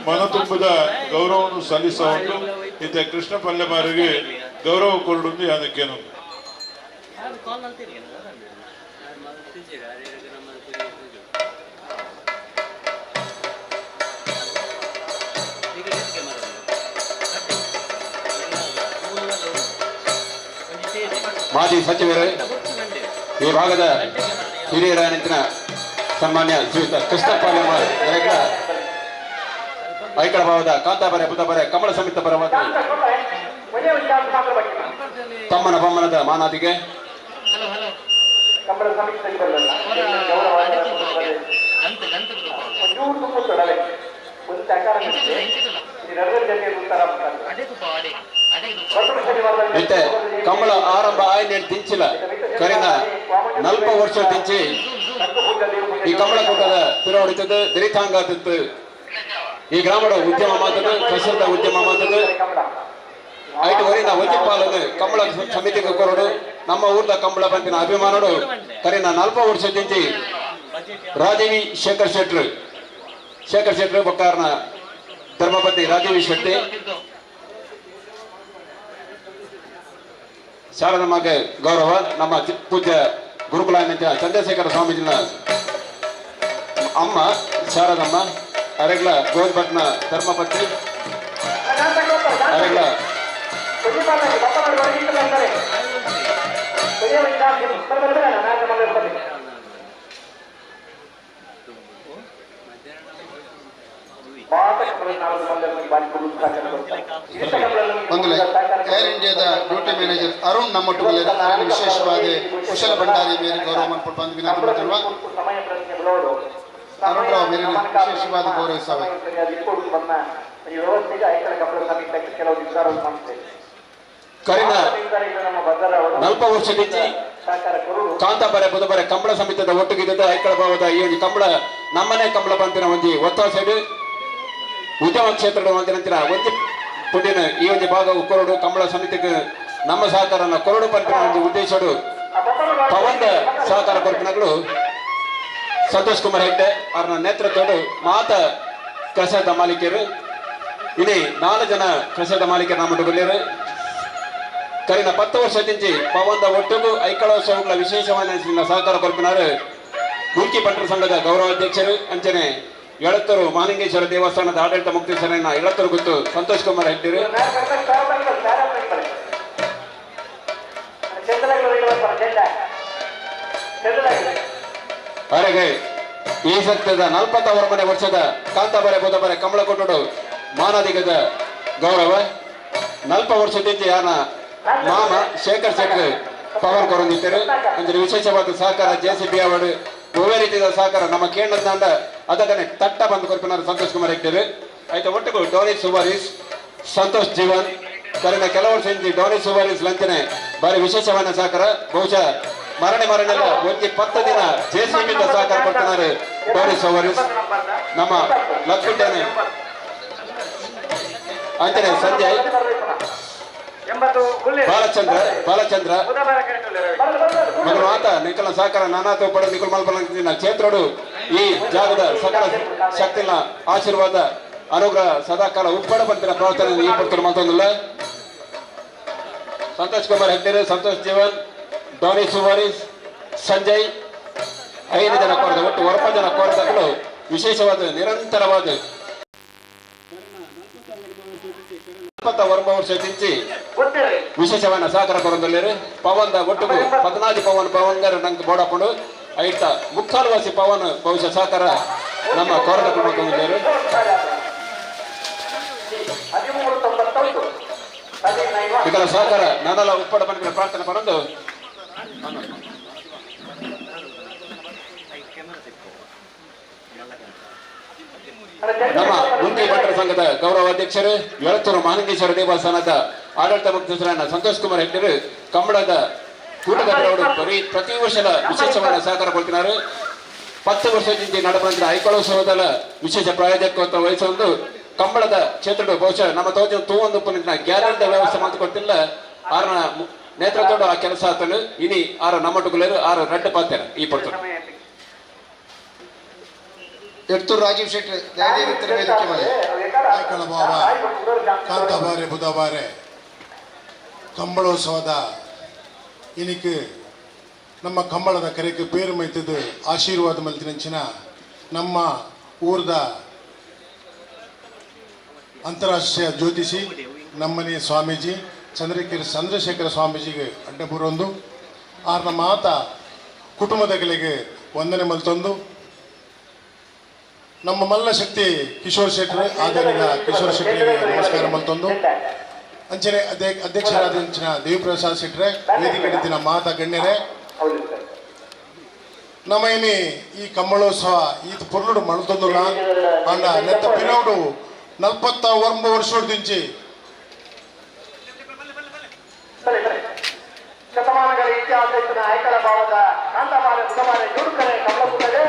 ಮನ ತುಂಬದ ಗೌರವವನ್ನು ಸಲ್ಲಿಸುವಂತು ಇತ್ತೆ ಕೃಷ್ಣ ಪಲ್ಲೆಮಾರಿಗೆ ಗೌರವ ಕೊರಡುಂದು ಯಾನಕ್ಕೇನು. ಮಾಜಿ ಸಚಿವರು ಈ ಭಾಗದ ಹಿರಿಯರ ನಿಂತಿನ ಸನ್ಮಾನ್ಯ ಶ್ರೀಯುತ ಕೃಷ್ಣಪ್ಪ ಐಕಳ ಭಾವದ ಕಾಂತಾಬರೆ ಬುಧಬರೆ ಕಮಲ ಸಮಿತ ಪರವಾಗಿ ತಮ್ಮನ ಬೊಮ್ಮನದ ಮಾನಾದಿಗೆ ಇತ್ತೆ ಕಂಬಳ ಆರಂಭ ಆಯ್ನೆ ದಿಂಚಿಲ ಕರಿನ 40 ವರ್ಷ ದಿಂಚಿ ಈ ಕಂಬಳ ಕೂಟದ ತಿರುವಡಿತದ್ದು ದಿರಿತಾಂಗಾತಿತ್ತು. ಈ ಗ್ರಾಮದ ಉದ್ಯಮ ಮಾತದು ಫಸಲ್ದ ಉದ್ಯಮ ಮಾತದು ಐಟು ವರಿನ ಒಂಜಿಪಾಲನು ಕಂಬಳ ಸಮಿತಿಗೆ ಕೊರಡು ನಮ್ಮ ಊರ್ದ ಕಂಬಳ ಬಂದಿನ ಅಭಿಮಾನಡು ಕರಿನ 40 ವರ್ಷ ದಿಂಚಿ ರಾಜೀವಿ ಶೇಖರ್ ಶೆಟ್ರು ಶೇಖರ್ ಶೆಟ್ರು ಬೊಕ್ಕಾರನ ಧರ್ಮಪತಿ ರಾಜೀವಿ ಶೆಟ್ಟಿ ಶಾರದಮ್ಮಗೆ ಗೌರವ ನಮ್ಮ ಪೂಜ್ಯ ಗುರುಕುಲ ಚಂದ್ರಶೇಖರ ಸ್ವಾಮೀಜಿನ ಅಮ್ಮ ಶಾರದಮ್ಮ ಅರೆಗ್ಲ ಗೋಲ್ಭಟ್ನ ಧರ್ಮಪತ್ನಿ ಅರೆಗ್ಲ ಬಂಧುಗಳೇ, ಏರ್ ಇಂಡಿಯಾದ ಡ್ಯೂಟಿ ಮ್ಯಾನೇಜರ್ ಅರುಣ್ ನಮ್ಮೊಟ್ಟಿಗೆ ವಿಶೇಷವಾದ ಕುಶಲ ಭಂಡಾರಿ ಮೇರೆ ಗೌರವ ಮನ್ಪಟ್ಟು ಬಂದು ವಿನಂತಿ ಮಾಡ್ತಿರುವ ಅರುಣ್ ರಾವ್ ಮೇರೆ ವಿಶೇಷವಾದ ಗೌರವಿಸಬೇಕು. ಕರಿನ 40 ವರ್ಷದಿಂಚಿ ಕಾಂತಾಬಾರೆ ಬುಧಬಾರೆ ಕಂಬಳ ಸಮಿತಿದ ಒಟ್ಟುಗಿದ್ದ ಐಕಳ ಭಾವದ ಈ ಒಂಜಿ ಕಂಬಳ ನಮ್ಮನೆ ಕಂಬಳ ಪಂಪಿನ ಒಂಜಿ ಒತ್ತಾಸೆಡ್ ಉದ್ಯಮ ಕ್ಷೇತ್ರದ ಒಂದಿನಂತಿನ ಒಂಜಿ ಪುಡಿನ ಈ ಒಂಜಿ ಭಾಗವು ಕೊರಡು ಕಂಬಳ ಸಮಿತಿಗೆ ನಮ್ಮ ಸಹಕಾರನ ಕೊರಡು ಪಂಪಿನ ಒಂಜಿ ಉದ್ದೇಶಡು ಪವಂದ ಸಹಕಾರ ಕೊರಪಿನಗಳು ಸಂತೋಷ್ ಕುಮಾರ್ ಹೆಗ್ಡೆ ಅವರ ನೇತೃತ್ವಡು ಮಾತ ಕಸದ ಮಾಲೀಕರು. ಇನಿ 4 ಜನ ಕಸದ ಮಾಲೀಕರು ನಮ್ಮ ಬಲ್ಲಿರು. ಕರಿನ 10 ವರ್ಷದಿಂಚಿ ಪವಂದ ಒಟ್ಟುಗು ಐಕಳೋತ್ಸವಗಳ ವಿಶೇಷವಾದ ಸಹಕಾರ ಕೊರಪಿನಾರು ಮುಲ್ಕಿ ಭಟ್ರ ಸಂಘದ ಗೌರವಾಧ್ಯಕ್ಷರು ಅಂಚನೆ ಎಳತ್ತೂರು ಮಹಾಲಿಂಗೇಶ್ವರ ದೇವಸ್ಥಾನದ ಆಡಳಿತ ಮುಕ್ತೇಶ್ವರನ ಎಳತ್ತೂರು ಗುತ್ತು ಸಂತೋಷ್ ಕುಮಾರ್ ಹೆಗ್ಡೆರು. ಹೊರಗೆ ಈ ಸತ್ಯದ 41ನೇ ವರ್ಷದ ಕಾಂತಾಬಾರೆ ಬುಧಬಾರೆ ಕಮಲಕೊಟ್ಟಡು ಮಾನಾದಿಗದ ಗೌರವ 40 ವರ್ಷದಿಂದ ಯಾನ ಮಾಮ ಶೇಖರ್ ಶೆಟ್ಟಿ ಪವನ್ ಕೊರೊಂದಿದ್ದರು. ಅಂದ್ರೆ ವಿಶೇಷವಾದ ಸಹಕಾರ ಜೆಸಿಬಿ ಅವರು ಒಳ್ಳೆ ರೀತಿಯ ಸಹಕಾರ ನಮ್ಮ ಕೇಂದ್ರದಂಡ ಅದಕ್ಕನೆ ತಟ್ಟ ಬಂದು ಕೊರ್ಪಿನಾರು ಸಂತೋಷ್ ಕುಮಾರ್ ಹೆಗ್ಡೆರು. ಆಯ್ತು ಒಟ್ಟಿಗೂ ಡೋನಿ ಸುವಾರಿಸ್ ಸಂತೋಷ್ ಜೀವನ್ ಕರಿನ ಕೆಲವು ವರ್ಷ ಡೋನಿ ಸುವಾರಿಸ್ ಲಂಚನೆ ಬಾರಿ ವಿಶೇಷವಾದ ಸಹಕಾರ. ಬಹುಶಃ ಮರಣೆ ಮರಣೆಲ್ಲ ಒಂಜಿ 10 ದಿನ ಜೆಸಿಬಿ ಸಹಕಾರ ಕೊಡ್ತಿದ್ದಾರೆ ಡೋನಿ ಸುವಾರಿಸ್ ನಮ್ಮ ಲಕ್ಕುಂಟನೆ ಅಂಚನೆ ಸಂಜಯ್ ಬಾಲಚಂದ್ರ ಬಾಲಚಂದ್ರ ಮಗನು ಆತ ನಿಖಲ ಸಹಕಾರ ನಾನಾ ತೋಪಡ ನಿಖಲ್ ಮಲ್ಪನ ಕ್ಷೇತ್ರಡು ಈ ಜಾಗದ ಸಕಲ ಶಕ್ತಿನ ಆಶೀರ್ವಾದ ಅನುಗ್ರಹ ಸದಾಕಾಲ ಉಪ್ಪಡ ಬಂದಿನ ಪ್ರಾರ್ಥನೆ ಈ ಪಡ್ತಾರೆ ಮಾತೊಂದಿಲ್ಲ. ಸಂತೋಷ್ ಕುಮಾರ್ ಹೆಗ್ಡೆರು, ಸಂತೋಷ್ ಜೀವನ್, ಡೋನಿ ಸುವಾರಿಸ್, ಸಂಜಯ್ 5 ಜನ ಕೋರದ ಒಟ್ಟು 9 ಜನ ಕೋರದಗಳು ವಿಶೇಷವಾದ ನಿರಂತರವಾದ 49 ವರ್ಷದಿಂಚಿ ವಿಶೇಷವಾದ ಸಹಕಾರ ಕೊರೊಂದುಲ್ಲೆರ್. ಪವನ್ the ಒಟ್ಟುಗು 14 ಪವನ್ ಪವನ್ಗರ್ ನಂಗೆ ಬೋಡಾಪುಂಡು. ಐತ ಮುಕ್ಕಾಲು ವಾಸಿ ಪವನ್ ಬಹುಶಃ ಸಹಕಾರ ನಮ್ಮ ಕೋರದ ಕುಟುಂಬದಲ್ಲಿರು. ಇದರ ಸಹಕಾರ ನಾನೆಲ್ಲ ಉಪ್ಪಡ ಪಂಪಿನ ಪ್ರಾರ್ಥನೆ ಪರಂದು ನಮ್ಮ ಮುಂದೆ ಭಟ್ರ ಸಂಘದ ಗೌರವ ಅಧ್ಯಕ್ಷರು ಎಳತ್ತೂರು ಮಹಾಲಿಂಗೇಶ್ವರ ದೇವಸ್ಥಾನದ ಆಡಳಿತ ಮುಖ್ಯಸ್ಥರಾದ ಸಂತೋಷ್ ಕುಮಾರ್ ಹೆಗ್ಡೆರು ಕಂಬಳದ ಕೂಟದ ಪ್ರತಿ ವರ್ಷದ ವಿಶೇಷವಾದ ಸಹಕಾರ ಕೊಡ್ತಿದ್ದಾರೆ. 10 ವರ್ಷದಿಂದ ನಡೆದ ಐಕಳೋತ್ಸವದ ವಿಶೇಷ ಪ್ರಾಯೋಜಕತ್ವ ವಹಿಸಿಕೊಂಡು ಕಂಬಳದ ಕ್ಷೇತ್ರದ ಬಹುಶಃ ನಮ್ಮ ತೋಜ ತೂವೊಂದು ಗ್ಯಾರಂಟಿ ವ್ಯವಸ್ಥೆ ಮಾಡಿಕೊಡ್ತಿಲ್ಲ. ಆರನ ನೇತೃತ್ವದ ಆ ಕೆಲಸ ಆತನು ಇನಿ ಆರ ನಮ್ಮಟುಗುಲೇರು ಆರು ರಡ್ಡು ಪಾತ್ಯರ ಈ ಪಡ್ತಾರೆ. ಎಡ್ತೂರು ರಾಜೀವ್ ಶೆಟ್ಟಿ ದಯದೀವಿತ್ತರ ವೇದಿಕೆ ಮೇಲೆ. ಐಕಳ ಬಾವ ಕಾಂತಾಬಾರೆ ಬುಧಬಾರೆ ಕಂಬಳೋತ್ಸವದ ಇನಿಕ್ ನಮ್ಮ ಕಂಬಳದ ಕರೆಗೆ ಪೇರು ಮೈತದ್ದು ಆಶೀರ್ವಾದ ಮಲ್ತಿನಂಚಿನ ನಮ್ಮ ಊರ್ದ ಅಂತಾರಾಷ್ಟ್ರೀಯ ಜ್ಯೋತಿಷಿ ನಮ್ಮನೆ ಸ್ವಾಮೀಜಿ ಚಂದ್ರಶೇಖರ ಸ್ವಾಮೀಜಿಗೆ ಅಡ್ಡಬೂರೊಂದು ಆರ್ನ ಮಾತ ಕುಟುಂಬದ ವಂದನೆ ಮಲ್ತೊಂದು ನಮ್ಮ ಮಲ್ಲ ಶಕ್ತಿ ಕಿಶೋರ್ ಶೆಟ್ಟರ್ ಆದರಿನ ಕಿಶೋರ್ ಶೆಟ್ಟರಿಗೆ ನಮಸ್ಕಾರ ಮಲ್ತೊಂದು ಅಂಚನೆ ಅಧ್ಯಕ್ಷರಾದ ಅಂಚಿನ ದೇವಿಪ್ರಸಾದ್ ಶೆಟ್ಟರೆ ವೇದಿಕೆ ದಿನ ಮಾತಾ ಗಣ್ಯರೇ ನಮ್ಮ ಏನಿ ಈ ಕಂಬಳೋತ್ಸವ ಈತ ಪೊರ್ಲುಡು ಮಲ್ತೊಂದುಲ್ಲ ಅಂಡ ನೆತ್ತ ಪಿರೌಡು 49 ವರ್ಷದಿಂಚಿ ಶತಮಾನಗಳ ಇತಿಹಾಸ ಐಕಳ ಭಾವದ ಕಾಂತಾಬಾರೆ ಬುಧಬಾರೆ ಜೋಡುಕರೆ ಕಮಲಕೂಟದೆ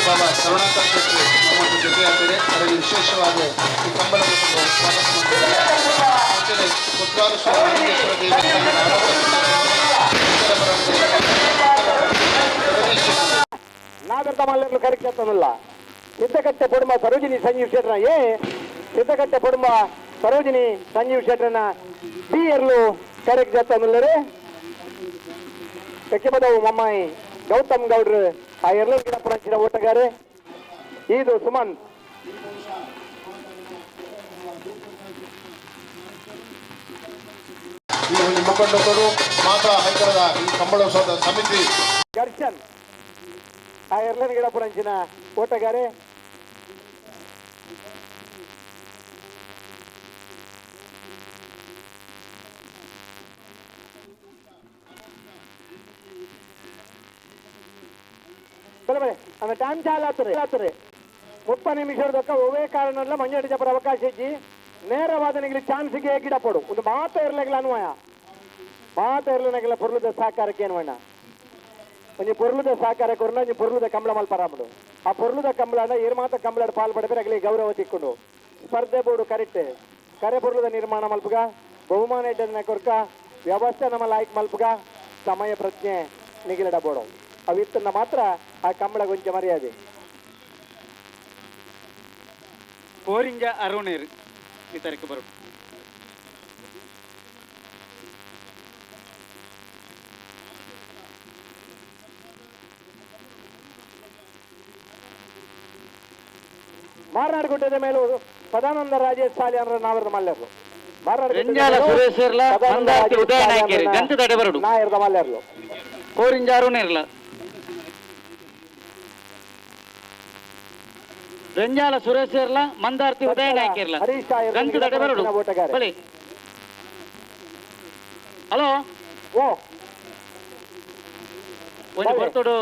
ಬಾಬಾ ಕರುಣಾಕರ್ ಶೆಟ್ಟಿ ನಮ್ಮ ಜೊತೆಯಾಗ್ತದೆ. ಅದರಲ್ಲಿ ವಿಶೇಷವಾಗಿ ಈ ಕಂಬಳ ಸ್ವಾಗತ ಮಾಡಿದ್ದಾರೆ. ಅಂಚನೆ ಕೊತ್ವಾರು ಶ್ರೀ ಮಹಾಲಿಂಗೇಶ್ವರ ದೇವಸ್ಥಾನದ ಆಡಳಿತ ನಾಗರ್ದ ಮಲ್ಲೆರ್ಲು ಕರಿಕೆತ್ತನುಲ್ಲ. ಸಿದ್ದಕಟ್ಟೆ ಪೊಡುಮ ಸರೋಜಿನಿ ಸಂಜೀವ್ ಶೆಟ್ರ ಎ, ಸಿದ್ದಕಟ್ಟೆ ಪೊಡುಮ ಸರೋಜಿನಿ ಸಂಜೀವ್ ಶೆಟ್ರನ ಬಿ ಎರ್ಲು ಕರೆಕ್ ಜತ್ತನುಲ್ಲರು. ಕಕ್ಕಿಪದವು ಮಮ್ಮಾಯಿ ಗೌತಮ್ ಗೌಡ್ರು ಆ ಎರ್ಲು ಗಿಡಪುರಂಚಿನ ಓಟಗಾರೆ. ಇದು ಸುಮನ್. ಈ ಒಂದು ಮುಖಂಡರು ಮಾತಾ ಹೈಕಳದ ಈ ಕಂಬಳೋತ್ಸವದ ಸಮಿತಿ ಘರ್ಷನ್ ಆ ಎರ್ಲನ್ ಗಿಡಪುರಂಚಿನ ಓಟಗಾರೆ. ಬಲೆ ಬಲೆ ಅಂದ್ರೆ ಟೈಮ್ ಚಾಲ ಆತರೆ ಆತರೆ 30 ನಿಮಿಷದಕ್ಕ ಒವೇ ಕಾರಣಲ್ಲ ಮಂಜಾಡಿ ಜಪರ ಅವಕಾಶ ಇಜ್ಜಿ. ನೇರವಾದ ನಿಗಲಿ ಚಾನ್ಸ್ಗೆ ಗಿಡ ಪೊಡು ಒಂದು ಮಾತ ಇರ್ಲಾಗಿಲ್ಲ ಅನ್ವಯ ಮಾತ ಇರ್ಲನಾಗಿಲ್ಲ. ಪೊರ್ಲುದ ಸಹಕಾರಕ್ಕೆ ಏನ್ವಣ್ಣ ಒಂಜಿ ಪೊರ್ಲುದ ಸಹಕಾರ ಕೊರ್ನ ಒಂಜಿ ಪೊರ್ಲುದ ಕಂಬಳ ಮಲ್ಪರಾಮಡು. ಆ ಪೊರ್ಲುದ ಕಂಬಳನ ಏರ್ ಮಾತ ಕಂಬಳಡ್ ಪಾಲ್ ಪಡೆಪರೆ ಅಗಲಿ ಗೌರವ ತಿಕ್ಕೊಂಡು ಸ್ಪರ್ಧೆ ಬೋರ್ಡು ಕರೆಕ್ಟ್ ಕರೆ ಪೊರ್ಲುದ ನಿರ್ಮಾಣ ಮಲ್ಪುಗ ಬಹುಮಾನ ಇಡ್ಡನ ಕೊರ್ಕ ವ್ಯವಸ್ಥೆ ನಮ್ಮ ಲಾಯ್ಕ್ ಮಲ್ಪುಗ ಸಮಯ ಪ್ರಜ್ಞೆ ನಿಗಿಲಡ ಬೋಡು ಅವಿತ್ತನ್ನ ಮಾತ್ರ ಆ ಕಂಬಳ ಗೊಂಚ ಮರ್ಯಾದೆ. ಕೋರಿಂಜ ಅರುಣೇರು ಈ ತಾರೀಕು ಬರೋದು. ಮಾರನಾಡುಗುಡ್ಡದ ಮೇಲೂ ಸದಾನಂದ ರಾಜೇಶ್ ಸಾಲಿಯಾನರ ನಾವರದ ಮಲ್ಲೆರ್ಲು. ರೆಂಜಾಲ ಸುರೇಶ್ ಇರ್ಲ, ಮಂದಾರ್ತಿ ಉದಯ ನಾಯ್ಕೇರಿ, ಗಂಟು ಬರಡು. ನಾಯರ್ದ ಮಲ್ಲೆರ್ಲು. ಕೋರಿಂಜ ಅರುಣೇರ್ಲ. ರೆಂಜಾಲ ಸುರೇಶ್ ಇರ್ಲ, ಮಂದಾರ್ತಿ ಉದಯ ನಾಯ್ಕೇರ್ಲ, ಹರೀಶ್ ಆಯರ್ ಗಂಟು ಬರಡು. ಓಟಗಾರೆ. ಬಲಿ. ಹಲೋ. ಓ. ಒಂಜಿ ಬರ್ತೋಡು.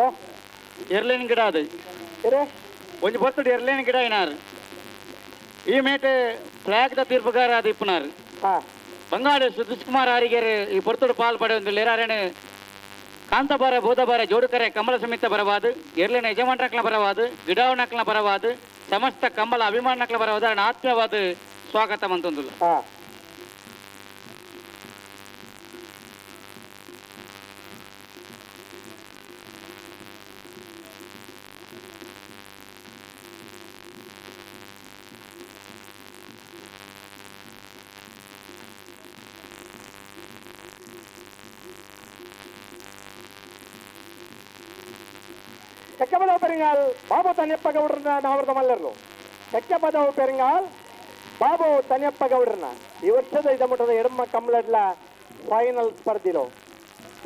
ಓ. ಎರ್ಲೇನ್ ಗಿಡ ಅದು. ಇರೆ. ಒಂಜಿ ಬರ್ತೋಡು ಎರ್ಲೇನ್ ಗಿಡ ಏನಾರು. ಈ ಮೇಟೆ ಫ್ಲಾಗ್ the ತೀರ್ಪುಗಾರ ಅದು ಇಪ್ಪನಾರು. ಬಂಗಾಳ ಸುಧೀಶ್ ಕುಮಾರ್ ಆರಿಗೆರೆ ಈ ಪೊರ್ತುಡು ಪಾಲ್ ಪಡೆಯೊಂದು ಲೇರಾರೇನೆ ಕಾಂತಬಾರ ಭೂತಬಾರ ಜೋಡುಕರೆ ಕಮಲ ಸಮಿತ ಬರವಾದು ಎರ್ಲಿನ ಯಜಮಾನಕ್ಲ ಬರವಾದು ಗಿಡಾವಣಕ್ಲ ಬರವಾದು ಸಮಸ್ತ ಕಮಲ ಅಭಿಮಾನಕ್ಲ ಬರವಾದ ಆತ್ಮೀಯವಾದ ಸ್ವಾಗತ ಮಂತೊಂದುಲ್ಲ. ಚಕ್ಕಪದವು ಪೆರಿಂಗಾಲ್ ಬಾಬು ತನ್ಯಪ್ಪ ಗೌಡ್ರನ್ನ ನಾವರದ ಮಲ್ಲರ್ಲು. ಚಕ್ಕಪದವು ಪೆರಿಂಗಾಲ್ ಬಾಬು ತನ್ಯಪ್ಪ ಗೌಡ್ರನ್ನ ಈ ವರ್ಷದ ಇದಮುಟ್ಟದ ಎಡಮ್ಮ ಕಮಲಡ್ಲ ಫೈನಲ್ ಸ್ಪರ್ಧಿಲು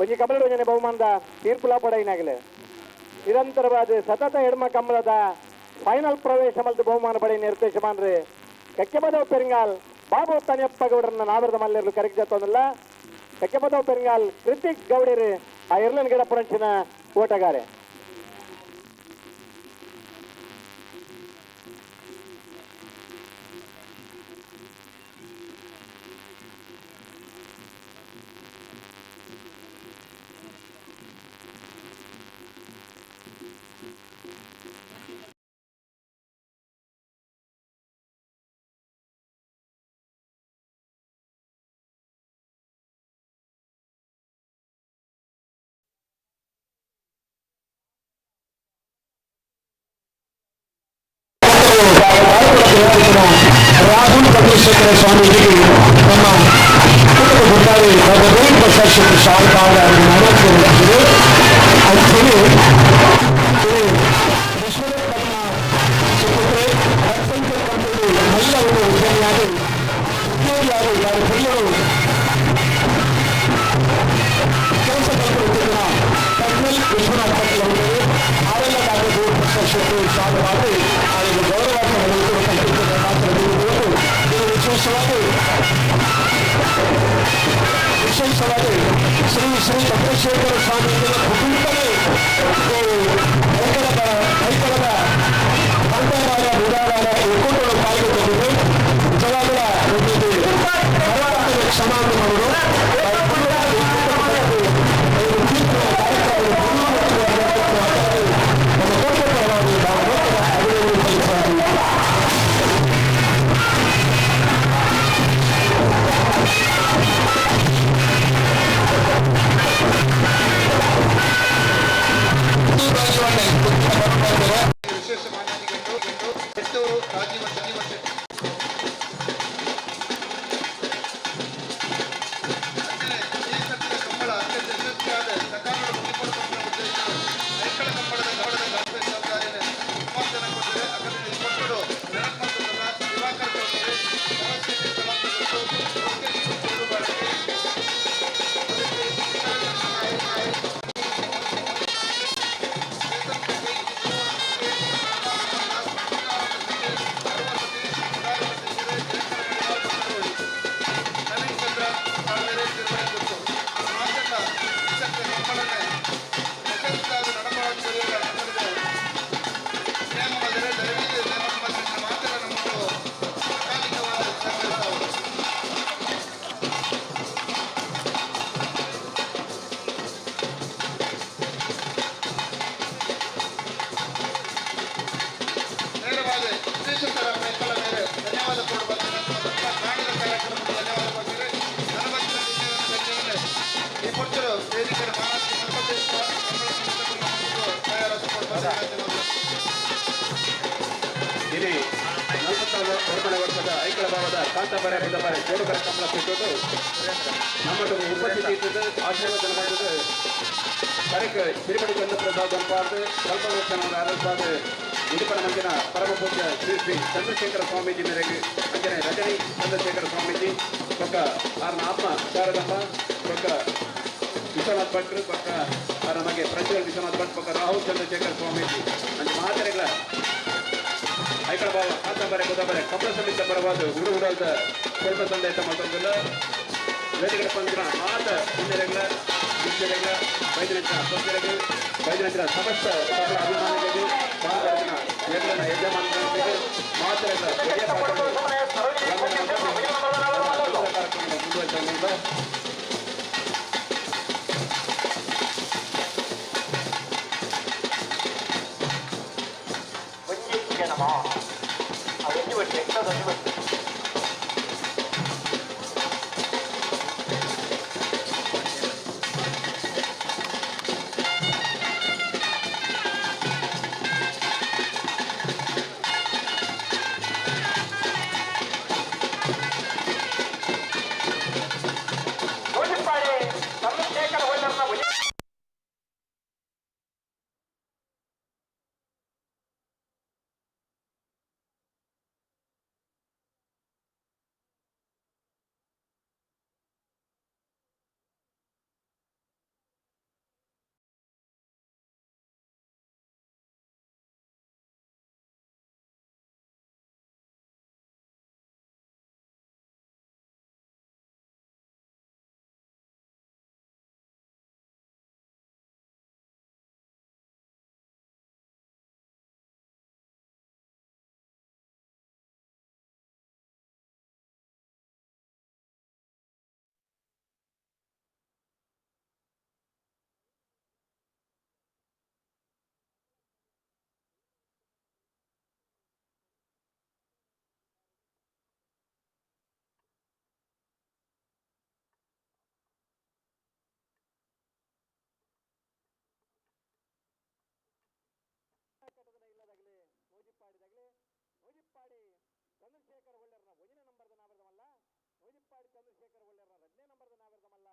ಒಂಜಿ ಕಮಲಡ್ ಒಂಜನೆ ಬಹುಮಾನದ ತೀರ್ಪುಲ ಪಡೆಯಿನಾಗಲೆ ನಿರಂತರವಾದ ಸತತ ಎಡಮ ಕಮಲದ ಫೈನಲ್ ಪ್ರವೇಶ ಮಲ್ತು ಬಹುಮಾನ ಪಡೆಯ ನಿರ್ದೇಶ ಮಾನ್ರೆ ಕಕ್ಕೆಪದವು ಪೆರಿಂಗಾಲ್ ಬಾಬು ತನ್ಯಪ್ಪ ಗೌಡ್ರನ್ನ ನಾವರದ ಮಲ್ಲರ್ಲು ಕರೆಕ್ಟ್ ಜತ್ತೊಂದಲ್ಲ. ಕಕ್ಕೆಪದವು ಪೆರಿಂಗಾಲ್ ಕೃತಿಕ್ ಗೌಡರು ಆ ಎರ್ಲನ್ ಗಿಡ ಪುರಂಚಿನ ಓಟಗಾರೆ. ರಾಹುಲ್ ಚಂದ್ರಶೇಖರ ಸ್ವಾಮೀಜಿಗೆ ನಮ್ಮ ಕುಟುಂಬ ಗುಟ್ಟಾರಿ ದೇವಿ ಪ್ರಸಾದ್ ಶೆಟ್ಟಿ ಶಾರದಾದ ಅವರಿಗೆ ಅಂಚನೆ ವಿಶ್ವರತ್ನ ಸುಪುತ್ರೆ ಅತ್ಯಂತ ಕಂಪನಿ ಮಹಿಳೆಯರು ಉದ್ಯಮಿಯಾಗಿ ಉದ್ಯೋಗಿಯಾಗಿ ಯಾರು ಹಿರಿಯರು ಕೆಲಸ ಕಲ್ಪಿಸುತ್ತಿದ್ದ ಕರ್ನಲ್ ವಿಶ್ವನಾಥ್ ಪಟೇಲ್ ಅವರಿಗೆ ಆರೆಲ್ಲ ಡಾಕ್ಟರ್ ದೇವಿ ಪ್ರಸಾದ್ ಶೆಟ್ಟಿ ಶಾರದಾದ ಅವರಿಗೆ ಗೌರವಾರ್ಪಣೆ ಮಾತ್ರ ಇದು ವಿಶೇಷವಾಗಿ ವಿಶೇಷವಾಗಿ ಶ್ರೀ ಶ್ರೀ ಚಂದ್ರಶೇಖರ ಸ್ವಾಮೀಜಿಗಳ ಕುಟುಂಬವೇ ಐಕಳದ ಐಕಳದ ಕಾಂತಾರಾಯ ಬುಧಾರಾಯ ಒಕ್ಕೂಟಗಳು ಪಾಲ್ಗೊಂಡಿದ್ದು ನಿಜವಾಗಲ ಒಂದು ಹೋರಾಟದ ಕ್ಷಮಾನ್ನು ನಮ್ಮ ಕೋಟೆ ಪರವಾಗಿ ನಾವು ಅಭಿನಂದನೆ ಸಲ್ಲಿಸಲಾಗಿದೆ. ಅಧ್ಯಕ್ಷರ ಮೇರೆ ಧನ್ಯವಾದ ಕೊಡುವ ಕಾರ್ಯಕ್ರಮಕ್ಕೆ ಧನ್ಯವಾದ ಕೊಡ್ತಾರೆ. ಈ ಪೊರ್ತರು ವೇದಿಕೆ ಇಲ್ಲಿ 41 ವರ್ಷದ ಐಕಳ ಭಾವದ ಕಾಂತಾಬಾರೆ ಬುಧಬಾರೆ ಜೋಡುಗರ ಕಮಲ ಕೂಟದ್ದು ನಮ್ಮ ಉಪಸ್ಥಿತಿ ಇದ್ದದ್ದು ಆಶೀರ್ವಚನ ಮಾಡಿದ್ದು ಕರೆಕ್ ಸಿರಿಮಡಿ ಚಂದ್ರಪ್ರಸಾದ್ ಅಂಪಾರ್ದು ಕಲ್ಪವೃಕ್ಷನ ಅರಸಾದ ಉಡುಪನ ಮಂದಿನ ಪರಮ ಪೂಜ್ಯ ಶ್ರೀ ಶ್ರೀ ಚಂದ್ರಶೇಖರ ಸ್ವಾಮೀಜಿ ಮೇರೆಗೆ ಅಂಜನೆ ರಜನಿ ಚಂದ್ರಶೇಖರ ಸ್ವಾಮೀಜಿ ಬೊಕ್ಕ ಆರ್ನ ಆತ್ಮ ಶಾರದಮ್ಮ ಬೊಕ್ಕ ವಿಶ್ವನಾಥ್ ಭಟ್ರು ಬೊಕ್ಕ ಆರ ಮಗೆ ಪ್ರಜ್ವಲ್ ವಿಶ್ವನಾಥ್ ಭಟ್ ಬೊಕ್ಕ ರಾಹುಲ್ ಚಂದ್ರಶೇಖರ ಸ್ವಾಮೀಜಿ ಅಂಚೆ ಮಾತೆರೆಗಳ ಐಕಳ ಭಾವ ಕಾಂತಾಬಾರೆ ಬುಧಬಾರೆ ಕಮಲ ಸಮಿತಿ ಪರವಾದ ಉಡು ಉಡಲ್ದ ಸ್ವಲ್ಪ ಸಂದೇಶ ಮತ್ತೊಂದಿಲ್ಲ ವೇದಿಕೆ ಪಂದಿನ ಮಾತ ಹಿನ್ನೆಲೆಗಳ ಶಿಷ್ಯರೆಗಳ ವೈದ್ಯನಂಚಿನ ಭಕ್ತರಿಗೆ ವೈದ್ಯನಂಚಿನ ಸಮಸ್ತ ಸಕಲ ಅಭಿಮಾನಿಗಳಿಗೆ ಭಾರತದ ಯಜ್ಞನ ಯಜಮಾನರಿಗೆ ಮಾತೆರೆಗಳ ಒಳ್ಳೆಯ ಕಾರ್ಯಕ್ರಮ ಮುಂದುವರಿಸಿದ. ಚಂದ್ರಶೇಖರ್ ಒಳ್ಳೆರ್ನ ಒಂದನೇ ನಂಬರ್ದ ನಾವರ್ದಮಲ್ಲ, ನೂಜಿಪ್ಪಾಡಿ ಚಂದ್ರಶೇಖರ್ ಒಳ್ಳೆರ್ನ ಎರಡನೇ ನಂಬರ್ದ ನಾವರ್ದಮಲ್ಲ.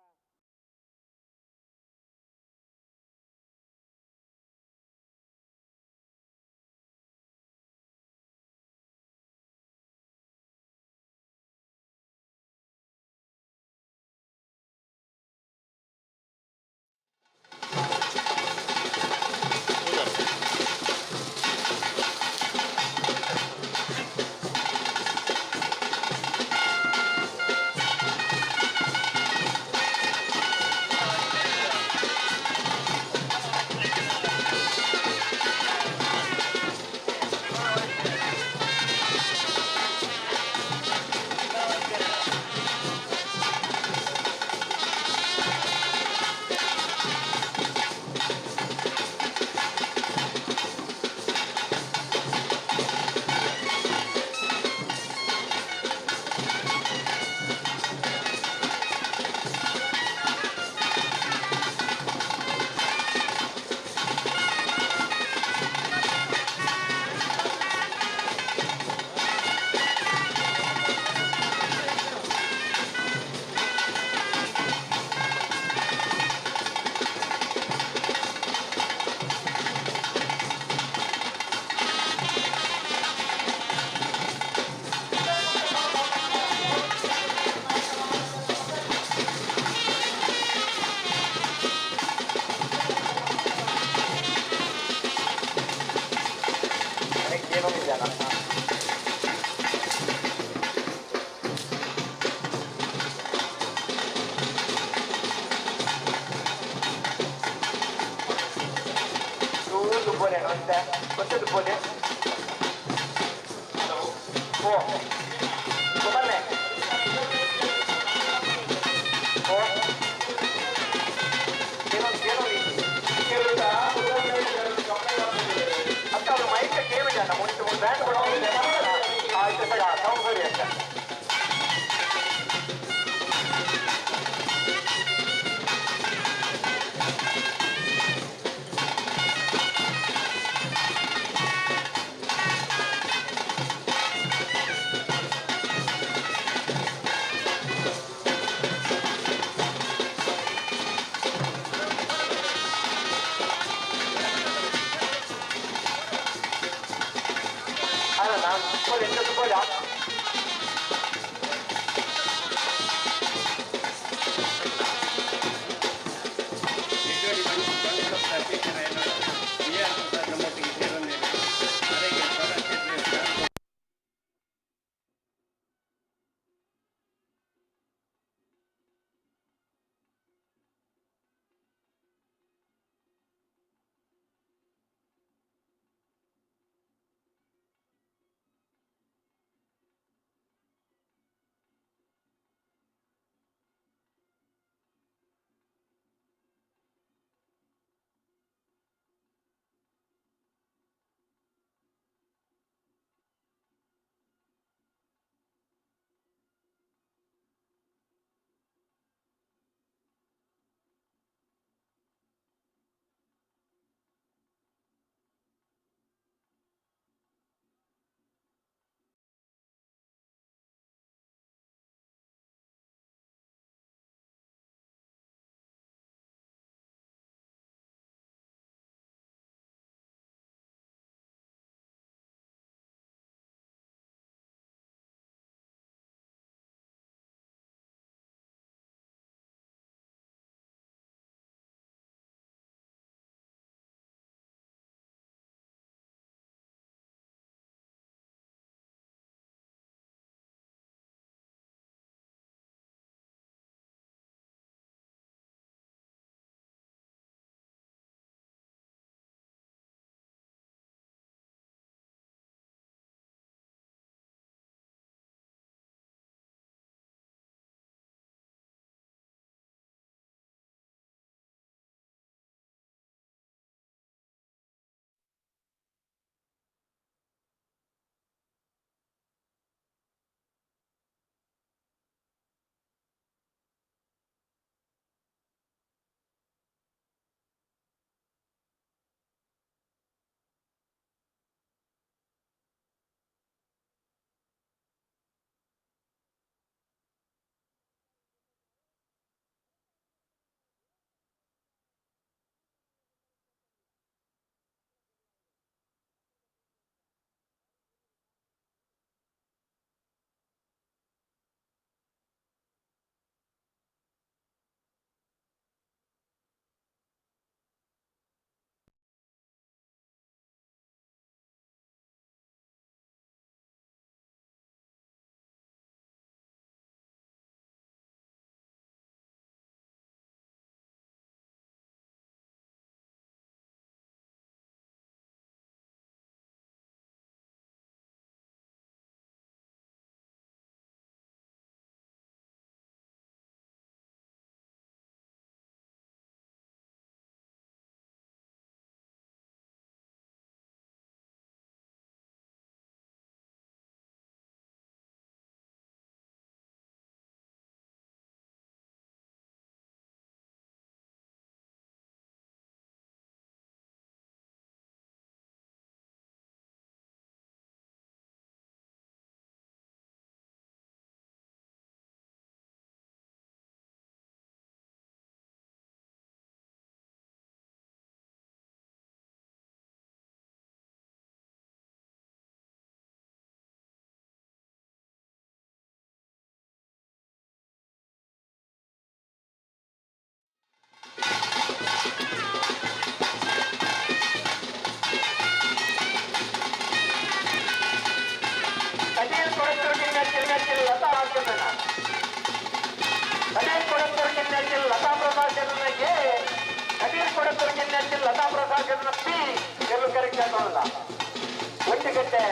ಒಂಟಿಗಟ್ಟೆ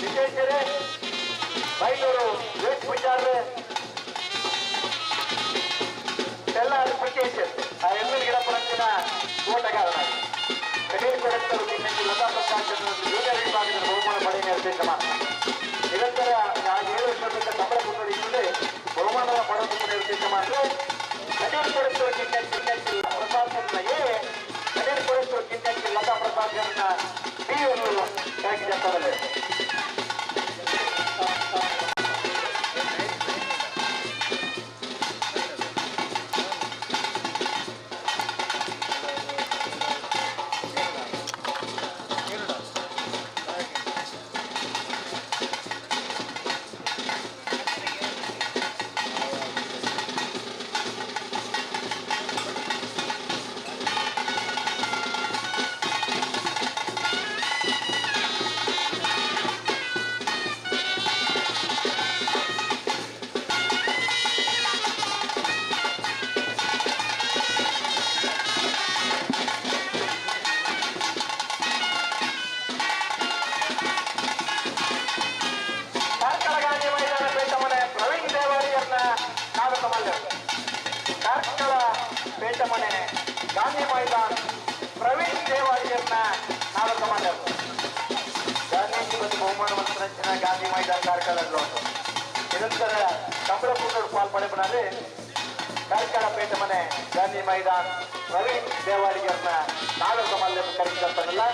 ವಿಶೇಷರೇ ಬೈಲೂರು ವೇಟ್ ಪೂಜಾರ್ ಎಲ್ಲಾರು ಪ್ರಕೇಶ್ ಆ ಎಮ್ಮೆಲ್ ಗಿಡಪುರಂಚಿನ ಓಟಗಾರನಾಗಿ ಕಟೀಲ್ ಕೊಡತ್ತರು ಲತಾ ಪ್ರಕಾಶ್ ಜೂನಿಯರ್ ವಿಭಾಗದ ಬಹುಮಾನ ಪಡೆಯ ನಿರ್ದೇಶ ಮಾಡ್ತಾರೆ. ನಿರಂತರ 7 ವರ್ಷದಿಂದ ಕಂಬಳ ಮುನ್ನಡೆಯುತ್ತದೆ ಬಹುಮಾನದ ಪಡೆದು ನಿರ್ದೇಶ ಮಾಡಿದ್ರೆ ಕಟೀಲ್ ಕೊಡತ್ತರು ಪ್ರಸಾದ್ ಎ ಕಟೀಲ್ ಕೊಡತ್ತರು ಲತಾ ಪ್ರಸಾದ್ ಬಿ ಅವರು ಕೆಳಗೆ. ಗಾಂಧಿ ಮೈದಾನ್ ಪ್ರವೀಣ್ ದೇವಾಡಿಯನ್ನ ನಾಲ್ಕು ಮಲ್ಲರು. ಗಾಂಧೀಜಿ ಮತ್ತು ಬಹುಮಾನ ಮಂತ್ರಂಚಿನ ಗಾಂಧಿ ಮೈದಾನ್ ಕಾರ್ಕಳ ಗ್ರೌಂಡ್. ನಿರಂತರ ಕಂಬಳಕೂಟರು ಪಾಲ್ಪಡೆಪನಾರೆ ಕಾರ್ಕಳ ಪೇಟೆ ಮನೆ ಗಾಂಧಿ ಮೈದಾನ್ ಪ್ರವೀಣ್ ದೇವಾಡಿಗರ್ನ ನಾಲ್ಕು ಮಲ್ಲರು ಕರೆದಿರ್ತಾರಲ್ಲ.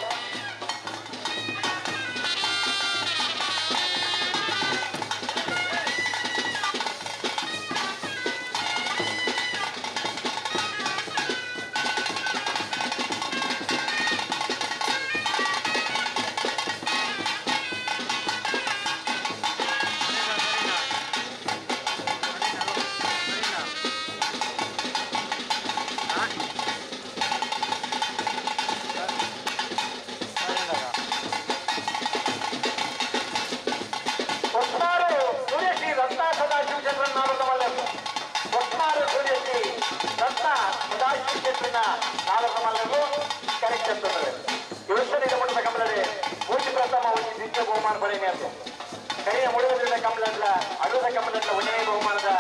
ಹೊಸ್ಮಾರು ಸೂರ್ಯಶ್ರೀ ರತ್ನ ಸದಾಶಿವ ಚಂದ್ರನ್ ನಾಲ್ಕು ಮಲ್ಲರು. ಹೊಸ್ಮಾರು ಸೂರ್ಯಶ್ರೀ ರತ್ನ ಸದಾಶಿವ ಚಂದ್ರನ ನಾಲ್ಕು ಮಲ್ಲರು ಕರೆಕ್ಟ್ ಅಂತಂದ್ರೆ ಇವತ್ತು ಮುಟ್ಟದ ಕಮಲಡೆ ಪೂಜೆ ಪ್ರಥಮ ಒಂದು ದ್ವಿತೀಯ ಬಹುಮಾನ ಪಡೆಯ ಅಂತ ಕೈಯ ಮುಳುವುದಿಲ್ಲ ಕಮಲಂಡ್ಲ ಅಡುದ ಕಮಲಂಡ್ಲ ಒಂದೇ ಬಹುಮಾನದ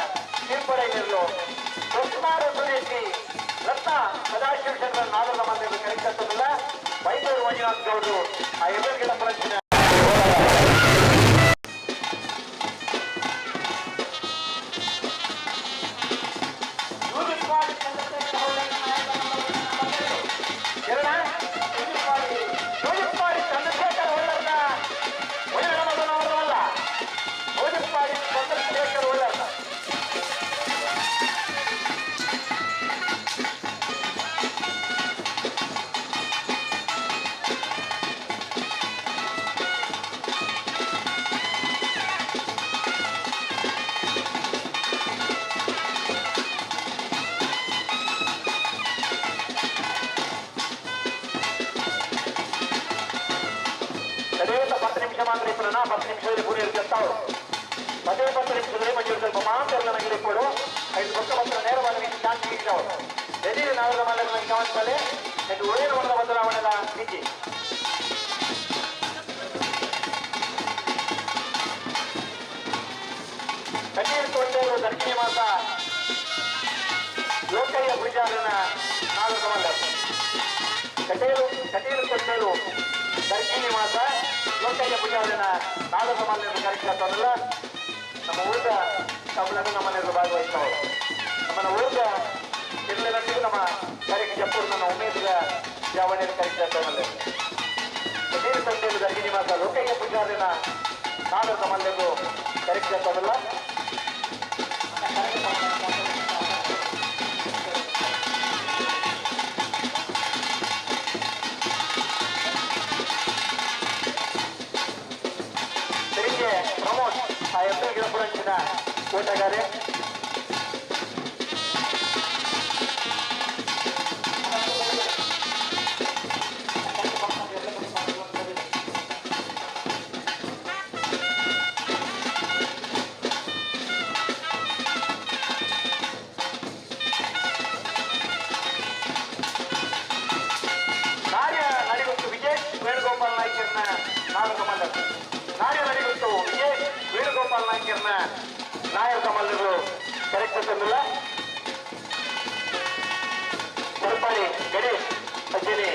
ತೀರ್ಪಡೆಯಲ್ಲಿರಲು ಹೊಸ್ಮಾರು ಸೂರ್ಯಶ್ರೀ ರತ್ನ ಸದಾಶಿವ ಚಂದ್ರನ್ ನಾಲ್ಕು ಮಲ್ಲರು ಕರೆಕ್ಟ್ ಅಂತಂದಿಲ್ಲ. ಬೈದೂರು ಮಂಜುನಾಥ್ ಗೌಡರು ಆ ಎಲ್ಲರಿಗೆಲ್ಲ ಪ್ರಶ್ನೆ. ನೂಜಿಪ್ಪಾಡಿ ಚಂದ್ರಶೇಖರ್ ಹೊಳ್ಳರ್ನ ಒಳ್ಳೆಯವರಲ್ಲ. ನೂಜಿಪ್ಪಾಡಿ ಚಂದ್ರಶೇಖರ್ ಹೊಳ್ಳರ್ನ ಕಡೆಯಿಂದ 10 ನಿಮಿಷ ಮಾತ್ರ ಇಬ್ಬರನ್ನ 10 ನಿಮಿಷದಲ್ಲಿ ಪೂರಿ ಇರ್ತಾವು. ಅದೇ 10 ನಿಮಿಷದಲ್ಲಿ ಮಂಜೂರು ಸ್ವಲ್ಪ ಮಾತ್ರ ನನಗೆ ಕೊಡು. ಐದು ಪಕ್ಕ ಪತ್ರ ನೇರವಾಗಿ ಚಾನ್ಸ್ ಸಿಕ್ಕಿದವು. ಎಲ್ಲಿ ನಾವರ ಮಲ್ಲರ ಗಮನಿಸಲೆ ಇದು ಒಳ್ಳೆಯ ಮಟ್ಟದ ಬದಲಾವಣೆ ಮಿತಿ. ಕಣ್ಣೀರು ತೊಟ್ಟೆರು ದರ್ಶಿನಿ ಮಾತ ಲೋಕಯ್ಯ ಪೂಜಾರನ ನಾಲ್ಕು ಮಲ್ಲರು. ಕಟೀಲು ಕಟೀಲು ತೊಟ್ಟೇರು ದರ್ಶಿನಿ ಮಾತ ಲೋಕಯ್ಯ ಪೂಜಾರನ ನಾಲ್ಕು ಮಲ್ಲರು ಕಾರ್ಯಕ್ರಮದಲ್ಲ. ನಮ್ಮ ಊರದ ಕಮಲನ್ನು ನಮ್ಮನೆಯವರು ಭಾಗವಹಿಸ್ತವರು. ನಮ್ಮನ್ನ ಊರದ ಜಿಲ್ಲೆನಲ್ಲಿಗೂ ನಮ್ಮ ಕಾರ್ಯಕ್ಕೆ ಜಪ್ಪೂರು ನನ್ನ ಉಮೇದಿಗ ಜಾವಣಿಯ ಕಾರ್ಯಕ್ರಮದಲ್ಲಿ ಕಟೀಲು ತೊಟ್ಟೇರು ದರ್ಶಿನಿ ಮಾತ ಲೋಕಯ್ಯ ಪೂಜಾರನ ನಾಲ್ಕು ಮಲ್ಲರು ಕಾರ್ಯಕ್ರಮದಲ್ಲ. ತಿರುಗಿ ಪ್ರಮೋದ್ ಆ ಎಫ್ ಗಿಡಪುರಂಚಿನ ಕೂಟಗಾರೆ. ನಾರ್ಯ ನಡಿಗುತ್ತು ವಿಜೇಶ್ ವೇಣುಗೋಪಾಲ್ ನಾಯ್ಕರ್ನ ನಾಲ್ಕು ಮಲ್ಲರು. ನಾರ್ಯ ನಡಿಗುತ್ತು ವಿಜೇಶ್ ವೇಣುಗೋಪಾಲ್ ನಾಯ್ಕರ್ನ ನಾಯಕ ಮಲ್ಲರು ಕರೆಕ್ಟ್ ತಂದಿಲ್ಲ. ಕೊರಪಾಡಿ ಗಣೇಶ್ ಅಜ್ಜನಿ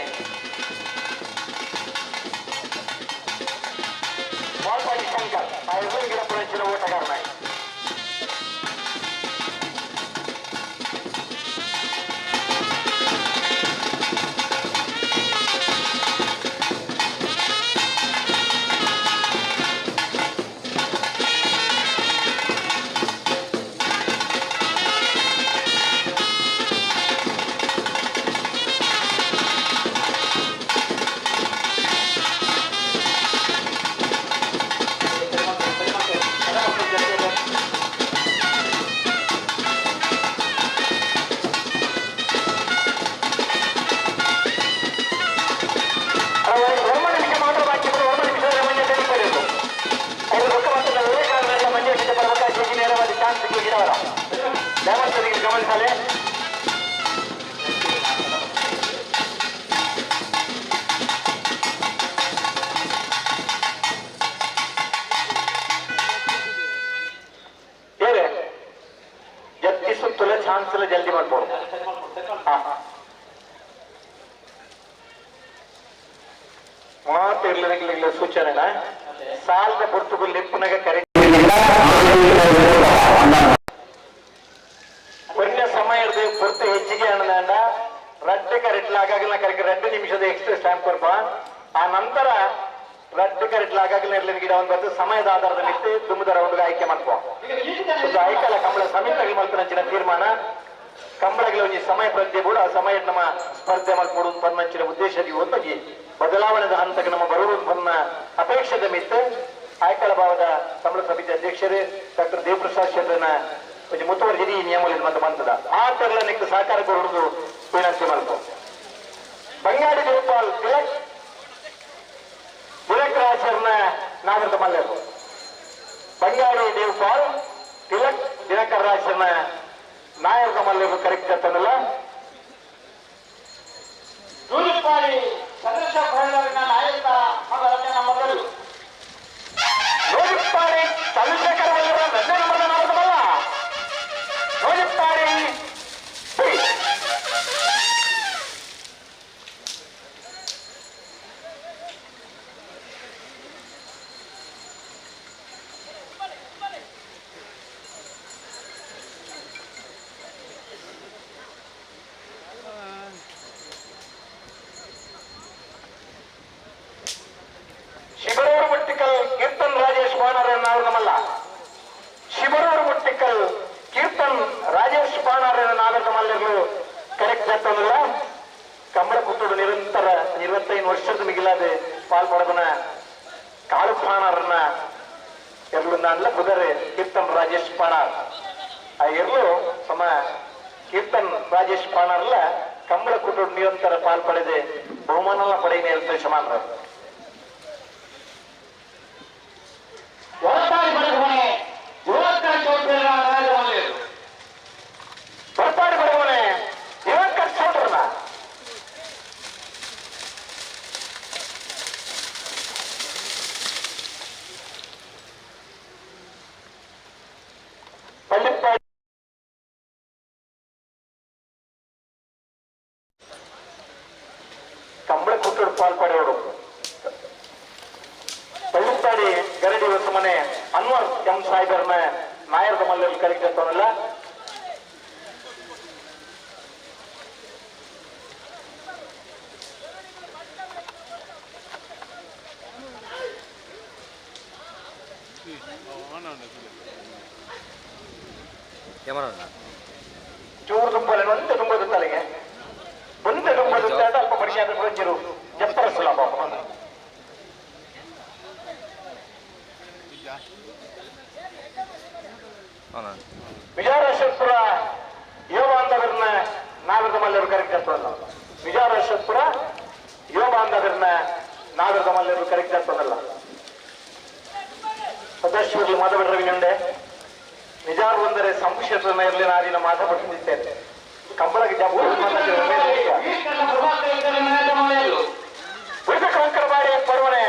ವಾಲ್ಪಾಡಿ ಶಂಕರ್ ಆ ಇಬ್ಬರು ಗಿಡಪುರಂಚಿನ ಓಟಗಾರನಾಗಿ. 9 ನಿಮಿಷ ಮಾತ್ರ ಬಾಕಿ ಇದ್ದು 9 ನಿಮಿಷದ ಮಂಜೆ ತೆಗೆದುಕೊಳ್ಳಬೇಕು. ಐದು ರೊಕ್ಕ ಮೊತ್ತದ ವಿವೇಕಾನಂದ ಮಂಜೇಶಕ್ಕೆ ಬರಬೇಕಾಗಿ ನೇರವಾದ ಚಾನ್ಸ್ ಗಿಡವರ ದೇವಸ್ಥಾನಿಗೆ ಗಮನಿಸಲೆ. ಬೇರೆ ಜಲ್ದಿ ಸುತ್ತಲೇ ಚಾನ್ಸ್ ಎಲ್ಲ ಜಲ್ದಿ ಮಾಡ್ಬೋದು. ಹಾ. ಮಾತ ಸೂಚನೆ ಸಾಲದ ಪೊರ್ತುಗು ಲೆಪ್ಪುನಗ ಕರೆ ಕೊನ್ಯ ಸಮಯದ ಪೊರ್ತು ಹೆಚ್ಚಿಗೆ ಅಣ್ಣಂಡ ರಡ್ಡು ಕರೆಟ್ಲ ಆಗಾಗಲ ಕರೆಕ್ 2 ನಿಮಿಷದ ಎಕ್ಸ್ಟ್ರಾ ಸ್ಟ್ಯಾಂಪ್ ಕೊರ್ಪ. ಆ ನಂತರ ರಡ್ಡು ಕರೆಟ್ಲ ಆಗಾಗಲ ಇರ್ಲಿನ ಗಿಡ ಒಂದು ಬರ್ತು ಸಮಯದ ಆಧಾರದ ಮೇಲೆ ದುಮ್ಮದ ರೌಂಡ್ ಆಯ್ಕೆ ಮಾಡ್ಕೊ. ಆಯ್ಕಲ್ಲ ಕಂಬಳ ಸಮಿತಿ ಮಲ್ಪನಂಚಿನ ತೀರ್ಮಾನ ಕಂಬಳಗಳ ಒಂಜಿ ಸಮಯ ಪ್ರಜ್ಞೆ ಕೂಡ ಆ ಸಮಯ ನಮ್ಮ ಸ್ಪರ್ಧೆ ಮಲ್ಪಡು ಪನ್ನಂಚಿನ ಉದ್ದೇಶದ ಒಂದೊಂಜಿ ಬದಲಾವಣೆದ ಹಂತಕ್ಕೆ ನಮ್ಮ ಬರುವುದು ಪನ್ನ ಅಪೇಕ್ಷೆದ ಮಿತ್ತು ಆಯ್ಕಳ ಭಾವದ ಕಂಬಳ ಸಮಿತಿ ಅಧ್ಯಕ್ಷರು ಡಾಕ್ಟರ್ ದೇವಪ್ರಸಾದ್ ಶೆಟ್ಟರ್ನ ಒಂಜಿ ಮುತುವರ್ಜಿ ಈ ನಿಯಮ ಮತ್ತೆ ಬಂತದ ಆ ತೆರಳನಿಗೆ ಸಹಕಾರ ಕೊಡುವುದು ವಿನಂತಿ ಮಲ್ಪು. ಬಂಗಾಡಿ ದೇವಪಾಲ್ ತಿಲಕ್ ತಿಲಕ್ ರಾಜರ್ನ ನಾಗರಿಕ ಮಲ್ಲೇರು. ಬಂಗಾಡಿ ದೇವಪಾಲ್ ತಿಲಕ್ ದಿನಕರ್ ರಾಜರ್ನ ನಾಯಕ ಮಲ್ಲೇರು ಕರೆಕ್ಟ್ ಅಂತನಲ್ಲ. ನೂರುಪಾಡಿ ಚಂದ್ರಶೇಖರನ ನಾಯಕ ಮಗರನ್ನ ಮಗಳು. ನೂರುಪಾಡಿ ಚಂದ್ರಶೇಖರ ರಜೆ ನಂಬರ್ನ ನಾಯಕಮಲ್ಲ. ನೂರುಪಾಡಿ ಶಿಬರೂರು ಮುಟ್ಟಿಕಲ್ ಕೀರ್ತನ್ ರಾಜೇಶ್ ಪಾಣಾರನ್ನ ನಮ್ಮಲ್ಲ. ಶಿಬರೂರು ಮುಟ್ಟಿಕಲ್ ಕೀರ್ತನ್ ರಾಜೇಶ್ ಪಾಣಾರನ್ನ ನಾಗರಿಕ ಮಲ್ಲರು ಕರೆಕ್ಟ್ ಆಗ್ತದಲ್ಲ. ಕಂಬಳ ಕುತ್ತೋಡು ನಿರಂತರ 25 ವರ್ಷದ ಮಿಗಿಲಾದ ಪಾಲ್ಪಡದನ ಕಾಳು ಪಾಣಾರನ್ನ ಎರ್ಲು ನಾನ್ಲ ಬುದರೆ ಕೀರ್ತನ್ ರಾಜೇಶ್ ಪಾಣಾರ್. ಆ ಎರ್ಲು ಸಮ ಕೀರ್ತನ್ ರಾಜೇಶ್ ಪಾಣಾರ್ಲ ಕಂಬಳ ಕುಟ್ಟೋಡು ನಿರಂತರ ಪಾಲ್ಪಡೆದೆ ಬಹುಮಾನ ಪಡೆಯ ಸಮಾನರು. ಹೊರತಾಡಿ ಬಡಗಮನೆ ಯುವಕರ ಚೌಧರಿನ ನಾಯಕಮಲ್ಲೇರು. ಹೊರತಾಡಿ ಬಡಗಮನೆ ಯುವಕರ ಚೌಧರನ ಪಳ್ಳಿಪ್ಪಾಡಿ ಕಂಬಳ ಕುಟ್ಟೋಡು ಪಾಲ್ಪಡೆಯವರು. ಪಳ್ಳಿಪ್ಪಾಡಿ ಗರಡಿ ಹೊಸಮನೆ ಅನ್ವರ್ ಎಂ ಸಾಹೇಬರ್ನ ನಾಯರದ ಮಲ್ಲಲ್ಲಿ ಕರೆಕ್ಟ್. ಚೂರು ತುಂಬಲ್ಲ ಒಂದೇ ತುಂಬದು ತಲೆಗೆ ಒಂದೇ ತುಂಬದು ಅಲ್ಪ ಪರಿಚಯ ಒಂಚೂರು ಜಪ್ಪರ ಸುಲಭ. ವಿಜಯರಾಜಪುರ ಯುವ ಬಾಂಧವರನ್ನ ನಾಗರದ ಮಲ್ಲರು ಕರೆಕ್ಟ್ ಆಗ್ತದಲ್ಲ. ವಿಜಯರಾಜಪುರ ಯುವ ಬಾಂಧವರನ್ನ ನಾಗರದ ಮಲ್ಲರು ಕರೆಕ್ಟ್ ಆಗ್ತದಲ್ಲ. ಸದಾಶಿವಗಳು ಮಾಧವ ರವಿಗಂಡೆ ನಿಜಾರು ಬಂದರೆ ಸಂಕ್ಷೇತ್ರ ಇರಲಿ ನಾಡಿನ ಮಾತಾಡ್ತಿದ್ದೇನೆ. ಕಂಬಳಕ್ಕೆ ಜಬ್ಬು ಬಾಡಿ ಪರ್ವನೆ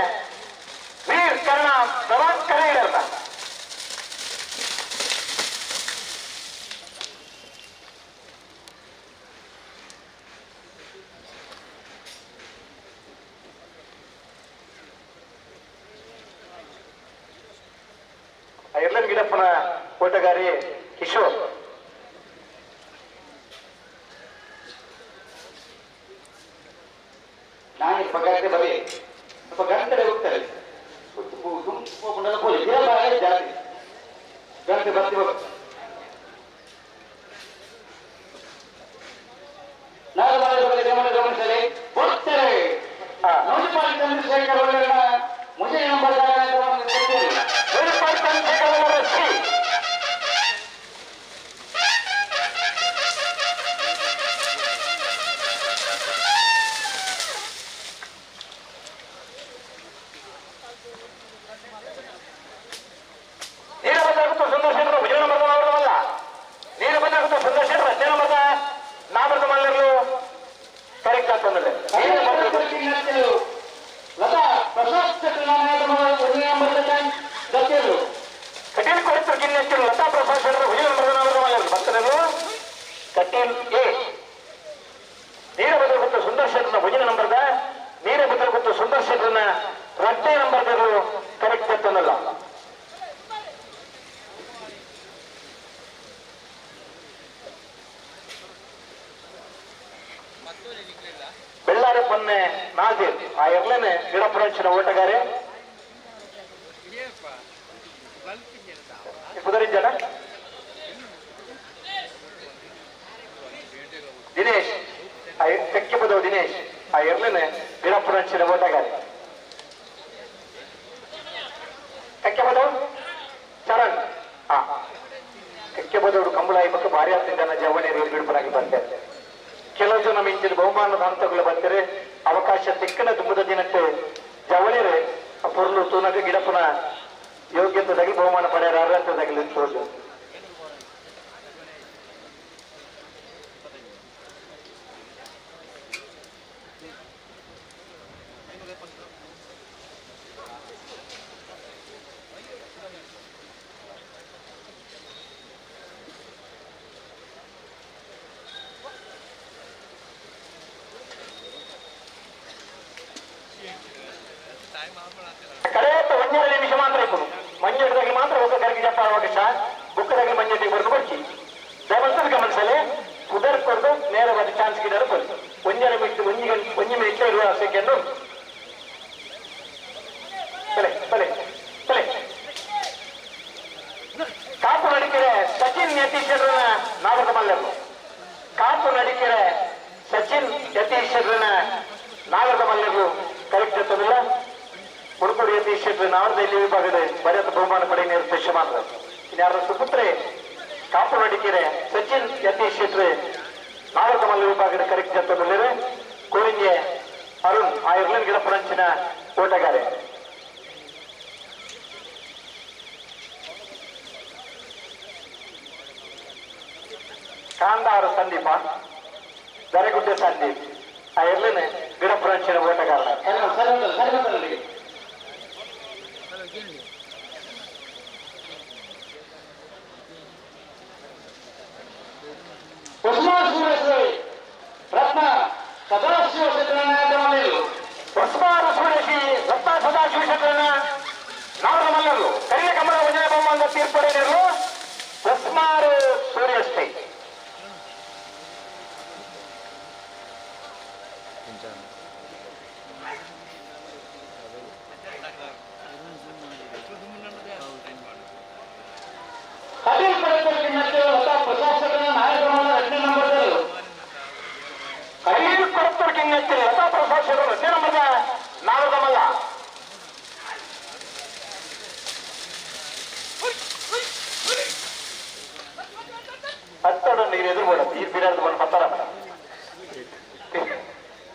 ವೀರ್ ಕರ್ಣ ಪ್ರಭಾಕರ ಇರಲ್ಲ. ಐರ್ಲೆಂಡ್ ಗಿಡಪ್ಪನ ಓಟಗಾರಿ ಕಿಶೋರ್. ನಾನು ಪಗಾರಕ್ಕೆ ಬರಲಿ ಸ್ವಲ್ಪ ಗಂಟೆ ಹೋಗ್ತಾರೆ ಜಾಸ್ತಿ ಗಂಟೆ ಬರ್ತಿ ಗಮನಿಸಲಿ ಹೋಗ್ತಾರೆ. ನೂರುಪಾಡಿ ಚಂದ್ರಶೇಖರ್ ಅವರನ್ನ ಮುಜೆ ನಂಬರ್ ನೂರುಪಾಡಿ ಚಂದ್ರಶೇಖರ್ ಅವರ ಶ್ರೀ ನೀರಬಂದಾಗುತ್ತ ಸುಂದರ್ ಶೆಟ್ಟರು ಭುಜ ನಂಬರ್ ಅವರಲ್ಲ. ನೀರಬಂದಾಗುತ್ತ ಸುಂದರ್ ಶೆಟ್ಟರು ಹದಿನೈದು ನಂಬರ್ ನಾಮರದ ಮಲ್ಲರು ಕರೆಕ್ಟ್ ಆಗ್ತದೆ. ಲತಾ ಪ್ರಸಾದ್ ಕಟೀಲ್ ಕೊಡಿತರು ಗಿನ್ನೆಚ್ಚರು ಲತಾ ಪ್ರಸಾದ್ ಶೆಟ್ಟರು ಭುಜ ನಂಬರ್ ನಾಮರದ ಮಲ್ಲರು ಭಕ್ತರು ಕಟೀಲ್ ಎ ನೀರಬಂದಾಗುತ್ತ ಸುಂದರ್ ಶೆಟ್ಟರ್ನ ಭುಜನ ನಂಬರ್ದ ನೀರಬಂದಾಗುತ್ತ ಸುಂದರ್ ಶೆಟ್ಟರ್ನ ರಡ್ಡೆ ನಂಬರ್ ಕರೆಕ್ಟ್ ಎತ್ತೊಂದಲ್ಲ. ಬೆಳ್ಳಾರೆ ಪೊನ್ನೆ ನಾಜೀರ್ ಆ ಎರ್ಲೇನೆ ಗಿಡಪುರಂಚಿನ ಓಟಗಾರೆ ಪುದರಿಜ್ಜನ ದಿನೇಶ್ ತೆಕ್ಕೆ ಬದವು ದಿನೇಶ್ ಆ ಎರ್ಲೇನೆ ಗಿಡಪುರಂಚಿನ ಓಟಗಾರೆ ತೆಕ್ಕೆ ಬದವು ಚರಣ್ ಆ ತೆಕ್ಕೆ ಬದವರು ಕಂಬಳಾಯಿ ಪಕ್ಕ ಭಾರಿ ಆಗ್ತಿದ್ದಾನ ಜವಣಿ ಬಿಡುಪರಾಗಿ ಬರ್ತಾರೆ. ಕೆಲವು ಜನ ಮಿಂಚಿನ ಬಹುಮಾನದ ಹಂತಗಳು ಬರ್ತಾರೆ ಅವಕಾಶ ತಿಕ್ಕನ ದುಂಬದ ದಿನಕ್ಕೆ ಜವಳಿರೆ ಆ ಪೊರ್ಲು ತೂನಗ ಗಿಡಪುನ ಯೋಗ್ಯತೆದಾಗಿ ಬಹುಮಾನ ಪಡೆಯರ ಅರ್ಹತೆದಾಗಲಿ ತೋಜು. ಕಡೆಯತ್ತ ಒಂದೆರಡು ನಿಮಿಷ ಮಾತ್ರ ಇಪ್ಪು ಮಂಜೆಡ್ದಾಗಿ ಮಾತ್ರ ಒಬ್ಬ ಕರಗಿ ಜಪ್ಪ ಅವಕಾಶ ಬುಕ್ಕದಾಗಿ ಮಂಜೆಟ್ಟಿಗೆ ಬರೆದು ಬರ್ಚಿ ದಯವಂತದ ಗಮನಿಸಲೆ ಪುದರ್ ಕೊಡ್ದು ನೇರವಾದ ಚಾನ್ಸ್ ಗಿಡರು ಬರಿ ಒಂದೆರಡು ಮಿನಿಟ್ ಒಂಜಿ ಗಂಟೆ ಒಂಜಿ ಮಿನಿಟ್ ಇರುವ ಸೆಕೆಂಡ್ ಬಲೆ ಬಲೆ ಬಲೆ. ಕಾಪು ನಡಿಕೆರೆ ಸಚಿನ್ ಯತೀಶ್ವರನ ನಾಗರದ ಮಲ್ಲರು ಕಾಪು ನಡಿಕೆರೆ ಸಚಿನ್ ಯತೀಶ್ವರನ ನಾಗರದ ಮಲ್ಲರು ಕರೆಕ್ಟ್ ಎತ್ತದಿಲ್ಲ. ಮುಡುಕುಡಿ ಯತೀಶ್ ಶೆಟ್ಟರ್ ನಾವರದ ಇಲ್ಲಿ ವಿಭಾಗದ ಬರೆದ ಬಹುಮಾನ ಪಡೆಯ ನಿರ್ದೇಶ ಮಾತ್ರ ಇನ್ಯಾರ ಸುಪುತ್ರೆ ಕಾಪು ನಡಿಕೆರೆ ಸಚಿನ್ ಯತೀಶ್ ಶೆಟ್ಟರ್ ನಾಗರದ ಮಲ್ಲ ವಿಭಾಗದ ಕರೆಕ್ಟ್ ಎತ್ತದಿಲ್ಲರೆ ಕೋರಿಂಗೆ ಅರುಣ್ ಆ ಇರ್ಲನ್ ಗಿಡಪುರಂಚಿನ ಓಟಗಾರೆ. ಕಾಂದಾರು ಸಂದೀಪ ದರೆಗುಡ್ಡೆ ಸಂದೀಪ್ ಆ ಇರ್ಲನ್ ಗಿಡಪುರಂಚಿನ ಓಟಗಾರ. ರತ್ನ ಸದಾಶಿವ ಶೆಟ್ಟರನ್ನ ಹೊಸಬಾರು ಸೂರೇಶಿ ರತ್ನ ಸದಾಶಿವ ಶೆಟ್ಟರನ್ನ ನಾವರ ಮಲ್ಲರು ಕರಿಯ ಕಮಲ ವಿಜಯ ಬಹುಮಾನದ ತೀರ್ಪು ಹೊಸ್ಮಾರು ಸೂರ್ಯಶ್ರೀ. ಕಟೀಲ್ ಪಡೆದ ಲತಾ ಪ್ರಸಾದ್ ಶೆಟ್ಟರನ್ನ ನಾಯಕರನ್ನ ಎರಡನೇ ನಂಬರ್ದರು ಕಟೀಲ್ ಕೊರತ್ತೂರು ಕಿಂಗಚ್ಚಿ ಲತಾ ಪ್ರಸಾದ್ ಶೆಟ್ಟರ್ ಎರಡನೇ ನಂಬರ್ದ ನಾರದ ಮಲ್ಲ. ಹತ್ತಡ ನೀರು ಎದುರು ಬೇಡ ಈ ಬಿರಾರ್ದು ಬಂದು ಪತ್ತರ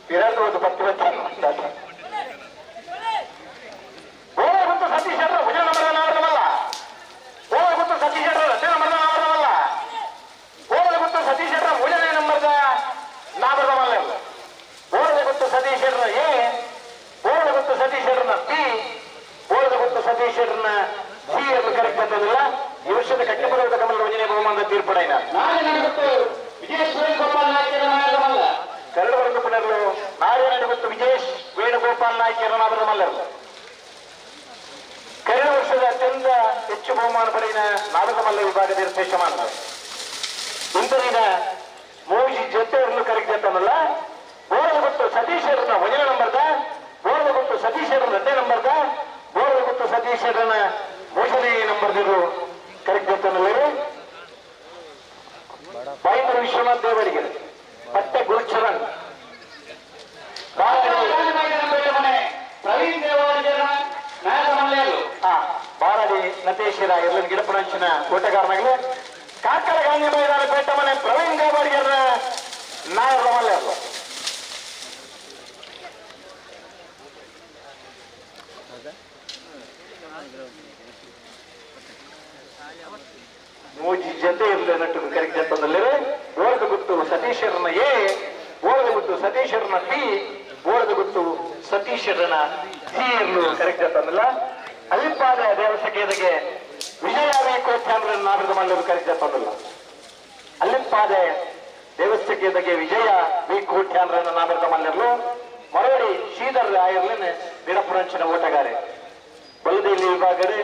ಬಿರಾರ್ದು ಒಂದು ಪತ್ತಿ ಪತ್ತಿ ಗೊತ್ತು ಸತೀಶ್ ಶೆಟ್ಟರ್ ಭುಜ ನಂಬರ್ದ ನಾರದ ಮಲ್ಲ. ಗೊತ್ತು ಸತೀಶ್ ಶೆಟ್ಟರ್ ಎರಡನೇ ನಂಬರ್ದ ನಾರದ ಮಲ್ಲ. ಗೊತ್ತು ಸತೀಶ್ ಶೆಟ್ಟರ್ ಮೂರನೇ ನಂಬರ್ದ ನಾರದ ಮಲ್ಲ. ಗೊತ್ತು ಸತೀಶ್ ಶೆಟ್ಟರ್ ಎ ಗೊತ್ತು ಸತೀಶ್ ಶೆಟ್ಟರ್ನ ಪಿ ಗೊತ್ತು ಸತೀಶ್ ಶೆಟ್ಟರ್ನ ಸಿ ಎಂದು ಕರೆಕ್ಟ್ ಅಂತದಿಲ್ಲ. ಈ ವರ್ಷದ ಕಟ್ಟೆಪರ್ವತ ಕಮಲ ಯೋಜನೆ ಬಹುಮಾನದ ತೀರ್ಪುಡೈನ ವಿಜಯೇಶ್ ವೇಣುಗೋಪಾಲ್ ನಾಯ್ಕರ ನಾಯಕ ಮಲ್ಲ. ಕರಡು ವರ್ಗ ಪುನರ್ಲು ನಾರಾಯಣ ಗೊತ್ತು ವಿಜಯೇಶ್ ವೇಣುಗೋಪಾಲ್ ನಾಯ್ಕರ ನಾಗರ ಮಲ್ಲರು ಕಳೆದ ವರ್ಷದ ಅತ್ಯಂತ ಹೆಚ್ಚು ಬಹುಮಾನ ಪಡೆಯಿನ ನಾಡಕಮಲ್ಲ ವಿಭಾಗದ ನಿರ್ದೇಶ ಮಾಡ ಇಂತರಿನ ಮೋಜಿ ಜೊತೆಯನ್ನು ಕರೆಕ್ಟ್ ಅಂತನಲ್ಲ. ಬೋರದ ಗೊತ್ತು ಸತೀಶ್ ಶೆಟ್ಟರ್ನ ಒಂದನೇ ನಂಬರ್ದ ಬೋರದ ಗೊತ್ತು ಸತೀಶ್ ಶೆಟ್ಟರ್ ಎರಡನೇ ನಂಬರ್ದ ಬೋರದ ಗೊತ್ತು ಸತೀಶ್ ಶೆಟ್ಟರ್ನ ಮೂರನೇ ನಂಬರ್ದಿರು ಕರೆಕ್ಟ್ ಅಂತನಲ್ಲರು. ಬೈಂದೂರು ವಿಶ್ವನಾಥ್ ದೇವರಿಗೆ ಪಟ್ಟೆ ಗುರುಚರಣ್ ಪ್ರವೀಣ್ ದೇವಾಡಿಗರ ನಾಯಕ ಮಲ್ಲೇರು ಬಾರಾಡಿ ನತೇಶ್ವರ ಎಲ್ಲ ಗಿಡಪುರಂಚಿನ ಓಟಗಾರನಾಗಲಿ ಕಾರ್ಕಳ ಗಾಂಧಿ ಮೈದಾನ ಪೇಟಮನೆ ಪ್ರವೀಣ್ ದೇವಾಡಿಗರ ನಾಯಕ ಮಲ್ಲೇರು. ಮೂಜಿ ಜೊತೆ ಇರಲಿ ನಟ್ಟು ಕರೆಕ್ಟ್ ಅಂತಂದಲ್ಲಿ ಬೋರ್ದ ಗುತ್ತು ಸತೀಶರನ್ನ ಎ ಬೋರ್ದ ಗುತ್ತು ಸತೀಶರನ್ನ ಪಿ ಬೋರ್ದ ಗುತ್ತು ಸತೀಶರನ್ನ ಸಿ ಇರಲು ಕರೆಕ್ಟ್ ಅಂತಂದಿಲ್ಲ. ಅಲ್ಲಿಪ್ಪಾದ ದೇವಸಖೇದಗೆ ವಿಜಯ ವಿ ಕೋಟ್ಯಾಂಬ್ರನ್ನ ನಾಗರದ ಮಲ್ಲರು ಕರೆಕ್ಟ್ ಅಂತಂದಿಲ್ಲ. ಅಲ್ಲಿಪ್ಪಾದೆ ದೇವಸ್ಥಕ್ಕೆ ವಿಜಯ ವಿ ಕೋಟ್ಯಾಂಬ್ರನ್ನ ನಾಗರದ ಮಲ್ಲರು ಮರವಡಿ ಶ್ರೀಧರ್ ಆಯರ್ಲನ್ ನಿರಪುರಂಚಿನ ಓಟಗಾರೆ ಬಲದಲ್ಲಿ ವಿಭಾಗಡೆ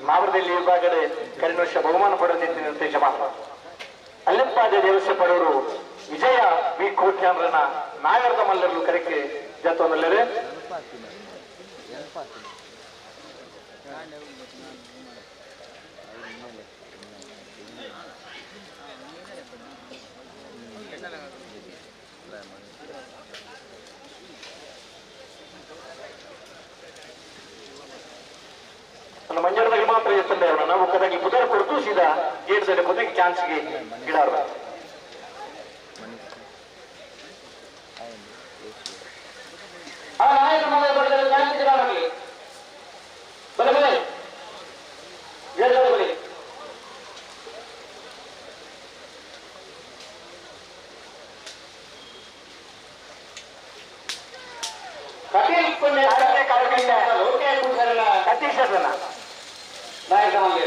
ಮಾವರದಲ್ಲಿ ವಿಭಾಗಡೆ ಕರಿನ ವರ್ಷ ಬಹುಮಾನ ಪಡೆದಿದ್ದ ನಿರ್ದೇಶ ಅಲ್ಲಿಪ್ಪಾದ ದೇವಸ್ಥೆ ಪಡವರು ವಿಜಯ ವಿ ಕೋಟ್ಯಾನ್ರನ ನಾಗರದ ಮಲ್ಲರಲು ಕರೆಕೆ ಜತೊಂದಲ್ಲರೆ. ಮಂಜರದಾಗ ಮಾತ್ರ ಎತ್ತಂದೆ ನಾವು ಒಕ್ಕದಾಗಿ ಬುಧರ ಕೊಡ್ತು ಸೀದಾ ಗೇಟ್ದಲ್ಲಿ ಕೊನೆಗೆ ಚಾನ್ಸ್ಗೆ ಗಿಡಾರು.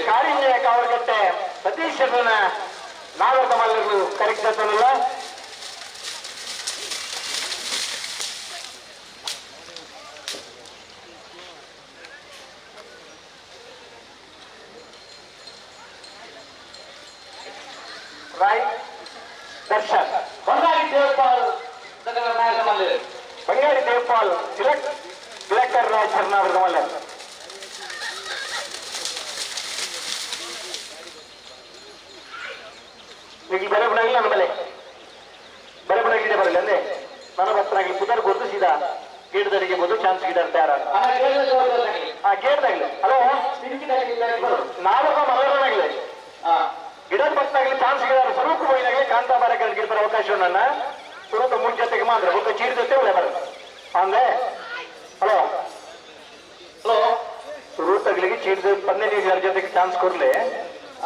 ಕಾರಿಂಜಯ ಕಾವಲಕಟ್ಟೆ ಸತೀಶ್ ಶೆಟ್ಟನ ನಾಗರ ಮಲ್ಲರು ಕರೆಕ್ಟ್ ರಾಯ್ ದರ್ಶನ್ ಬಂಗಾರಿ ದೇವಪಾಲ್ ಬಂಗಾರಿ ದೇವಪಾಲ್ ತಿಲಕ್ ತಿಲಕರ್ ರಾಯ್ ಚರ್ನಾವರದ ಮಲ್ಲರ್. ಈಗ ಬರಬಡಾಗಿಲ್ಲ ನನ್ನ ಬಲೆ ಬರಬಡಾಗಿದೆ ಬರಲ್ಲ ಅಂದೆ ನನ್ನ ಭಕ್ತನಾಗಲಿ ಪುದರ್ ಗೊತ್ತು ಸೀದಾ ಗೇಟ್ದರಿಗೆ ಬೋದು ಚಾನ್ಸ್ ಗಿಡ ತಯಾರ ಆ ಗೇಟ್ದಾಗ್ಲಿ. ಹಲೋ, ನಾಲ್ಕು ಮಲರನಾಗ್ಲಿ ಗಿಡದ ಭಕ್ತಾಗ್ಲಿ ಚಾನ್ಸ್ ಗಿಡ ಸುರುಕು ಹೋಯಿನಾಗ್ಲಿ ಕಾಂತಾ ಬಾರಕಲ್ಲಿ ಗಿಡಬರ ಅವಕಾಶ ನನ್ನ ಸುರುತ ಮೂರು ಜೊತೆಗೆ ಮಾತ್ರ ಒಬ್ಬ ಚೀಟಿ ಜೊತೆ ಒಳ್ಳೆ ಬರ ಅಂದೆ. ಹಲೋ ಹಲೋ, ಸುರುತಗಳಿಗೆ ಚೀಟಿ 15 ಜೊತೆಗೆ ಚಾನ್ಸ್ ಕೊಡ್ಲಿ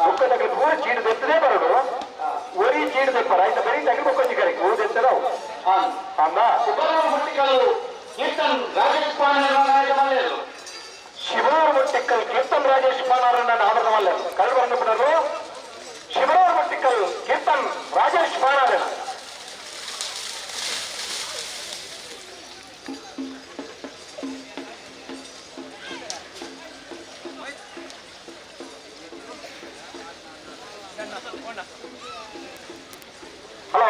ಬೊಕ್ಕದಗ್ಲಿ ಪೂರ ಚೀಟಿ ದೆತ್ತದೇ ಬರೋಡು ಒರಿ ಚೀಟಿ ದೆಪ್ಪರ ಆಯ್ತಾ ಬರೀ ತಗಲಿ ಬೊಕ್ಕೊಂಜಿ ಕರೆಕ್ ಊರು ದೆತ್ತದವು ಅಂದ. ಕೀರ್ತನ್ ರಾಜೇಶ್ ಶಿವೂರು ಮುಟ್ಟಿಕ್ಕಲ್ ಕೀರ್ತನ್ ರಾಜೇಶ್ ಪಾನಾರನ್ನ ಆವರಣ ಮಲ್ಲರು ಕರಡು ಬಂದು ಶಿವೂರು ಮುಟ್ಟಿಕ್ಕಲ್ ಕೀರ್ತನ್ ರಾಜೇಶ್ ಪಾನಾರನ್ನ. ಹಲೋ,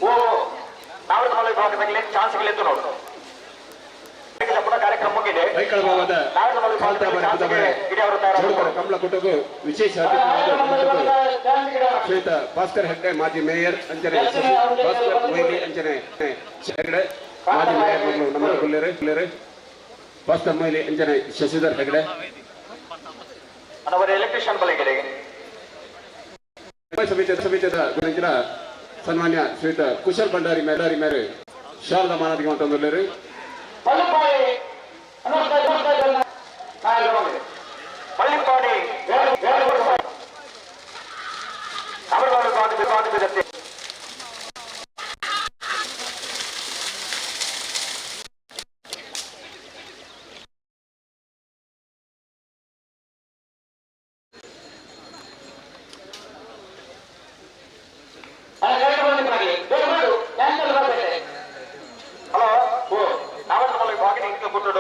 ಓ ನಾವರದ ಮಲ್ಲ ವಿಭಾಗದಲ್ಲಿ ಚಾನ್ಸ್ಗಳಿತ್ತು ನೋಡು ಕಾರ್ಯಕ್ರಮ ಮುಗಿದೆ. ಕಮಲ ಕುಟುಕು ವಿಶೇಷ ಶ್ವೇತ ಭಾಸ್ಕರ್ ಹೆಗ್ಡೆ ಮಾಜಿ ಮೇಯರ್ ಅಂಚನೆ ಭಾಸ್ಕರ್ ಮೊಯ್ಲಿ ಅಂಚನೆ ಹೆಗ್ಡೆ ಮಾಜಿ ಮೇಯರ್ ಮಗಳು ನಮ್ಮ ಕುಲ್ಲೇರೆ ಕುಲ್ಲೇರೆ ಭಾಸ್ಕರ್ ಮೊಯ್ಲಿ ಅಂಚನೆ ಶಶಿಧರ್ ಹೆಗ್ಡೆ ಅವರ ಎಲೆಕ್ಟ್ರಿಷಿಯನ್ ಬಲಗೆರೆ ಸಮಿತಿಯ ಸಮಿತಿಯ ಸನ್ಮಾನ್ಯ ಶ್ರೀಯುತ ಕುಶಲ್ ಭಂಡಾರಿ ಮೇಲಾರಿ ಮೇರೆ ಶಾರದಾ ಮಾನಾದಿಗೆ ಮತ್ತೊಂದು ಪಳ್ಳಿಪಾಡಿ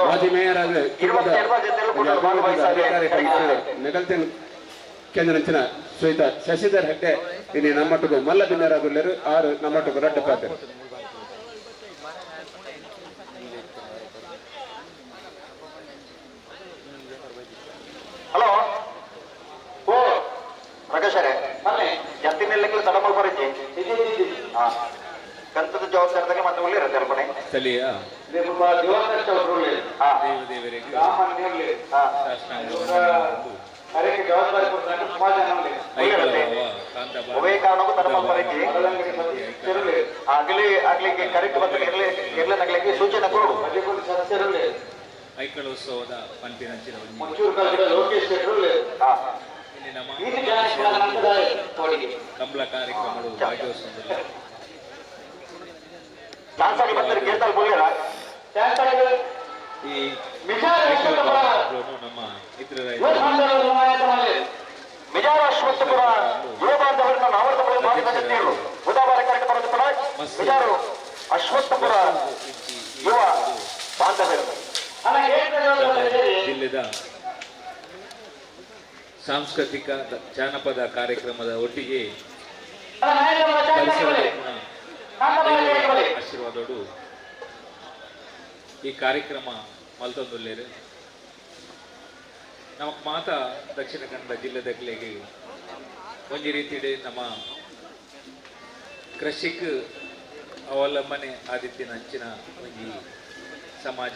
ಮಾಜಿ ಮೇಯರ್ ಆದ ನೆಗಲ್ತೇನ್ ಕೇಂದ್ರ ಶ್ವೇತ ಶಶಿಧರ್ ಹೆಗ್ಡೆ ಇನ್ನು ನಮ್ಮಟ್ಟಿಗೂ ಮಲ್ಲ ಬಿನ್ನರಾಗುಲ್ಲೇರು ಆರು ನಮ್ಮಟ್ಟಿಗೂ ರಡ್ಡ ಪಾತ್ರೆ. ಹಲೋ, ಓ ಪ್ರಕಾಶರೇ, ಜತ್ತಿನೆಲ್ಲಕ್ಕೆ ತಡಮಲ್ ಬರಿಜಿ ಗಂತದ ಜವಾಬ್ದಾರಿದಾಗ ಮತ್ತೆ ಉಳ್ಳಿರ ತೆರಪಣೆ ಸ್ಥಳೀಯ ದೇವದೇವರಿಗೆ ಒವೇ ಕಾರಣಕ್ಕೂ ತಡಮಲ್ ಬರಿಜಿ ಆಗಲಿ ಆಗ್ಲಿಕ್ಕೆ ಕರೆಕ್ಟ್ ಮತ್ತೆ ಇರ್ಲಿ ಇರ್ಲನಾಗ್ಲಿಕ್ಕೆ ಸೂಚನೆ ಕೊಡು. ಐಕಳೋತ್ಸವದ ಪಂಪಿನಂಚಿನ ಕಂಬಳ ಕಾರ್ಯಕ್ರಮಗಳು ಭಾಗವಹಿಸುವುದಿಲ್ಲ. ಈ ನಮ್ಮ ಮಿಜಾರ ಅಶ್ವತ್ಥಪುರ ಯುವ ಬಾಂಧವರನ್ನ ನಾವರ್ತಪುರ ಭಾಗದ ಬುಧವಾರ ಕಾರ್ಯಕ್ರಮ ಮಿಜಾರು ಅಶ್ವತ್ಥಪುರ ಯುವ ಜಿಲ್ಲೆದ ಸಾಂಸ್ಕೃತಿಕ ಜಾನಪದ ಕಾರ್ಯಕ್ರಮದ ಒಟ್ಟಿಗೆ ಪರಿಸರದ ಆಶೀರ್ವಾದೋಡು ಈ ಕಾರ್ಯಕ್ರಮ ಮಲ್ತೊಂದುಲ್ಲೇರು. ನಮಕ್ ಮಾತ ದಕ್ಷಿಣ ಕನ್ನಡ ಜಿಲ್ಲೆದಕ್ಲೆಗ್ ಒಂಜಿ ರೀತಿಡ್ ನಮ್ಮ ಕೃಷಿಕ್ ಅವಲಂಬನೆ ಆದಿತ್ತಿನ ಅಂಚಿನ ಒಂಜಿ ಸಮಾಜ.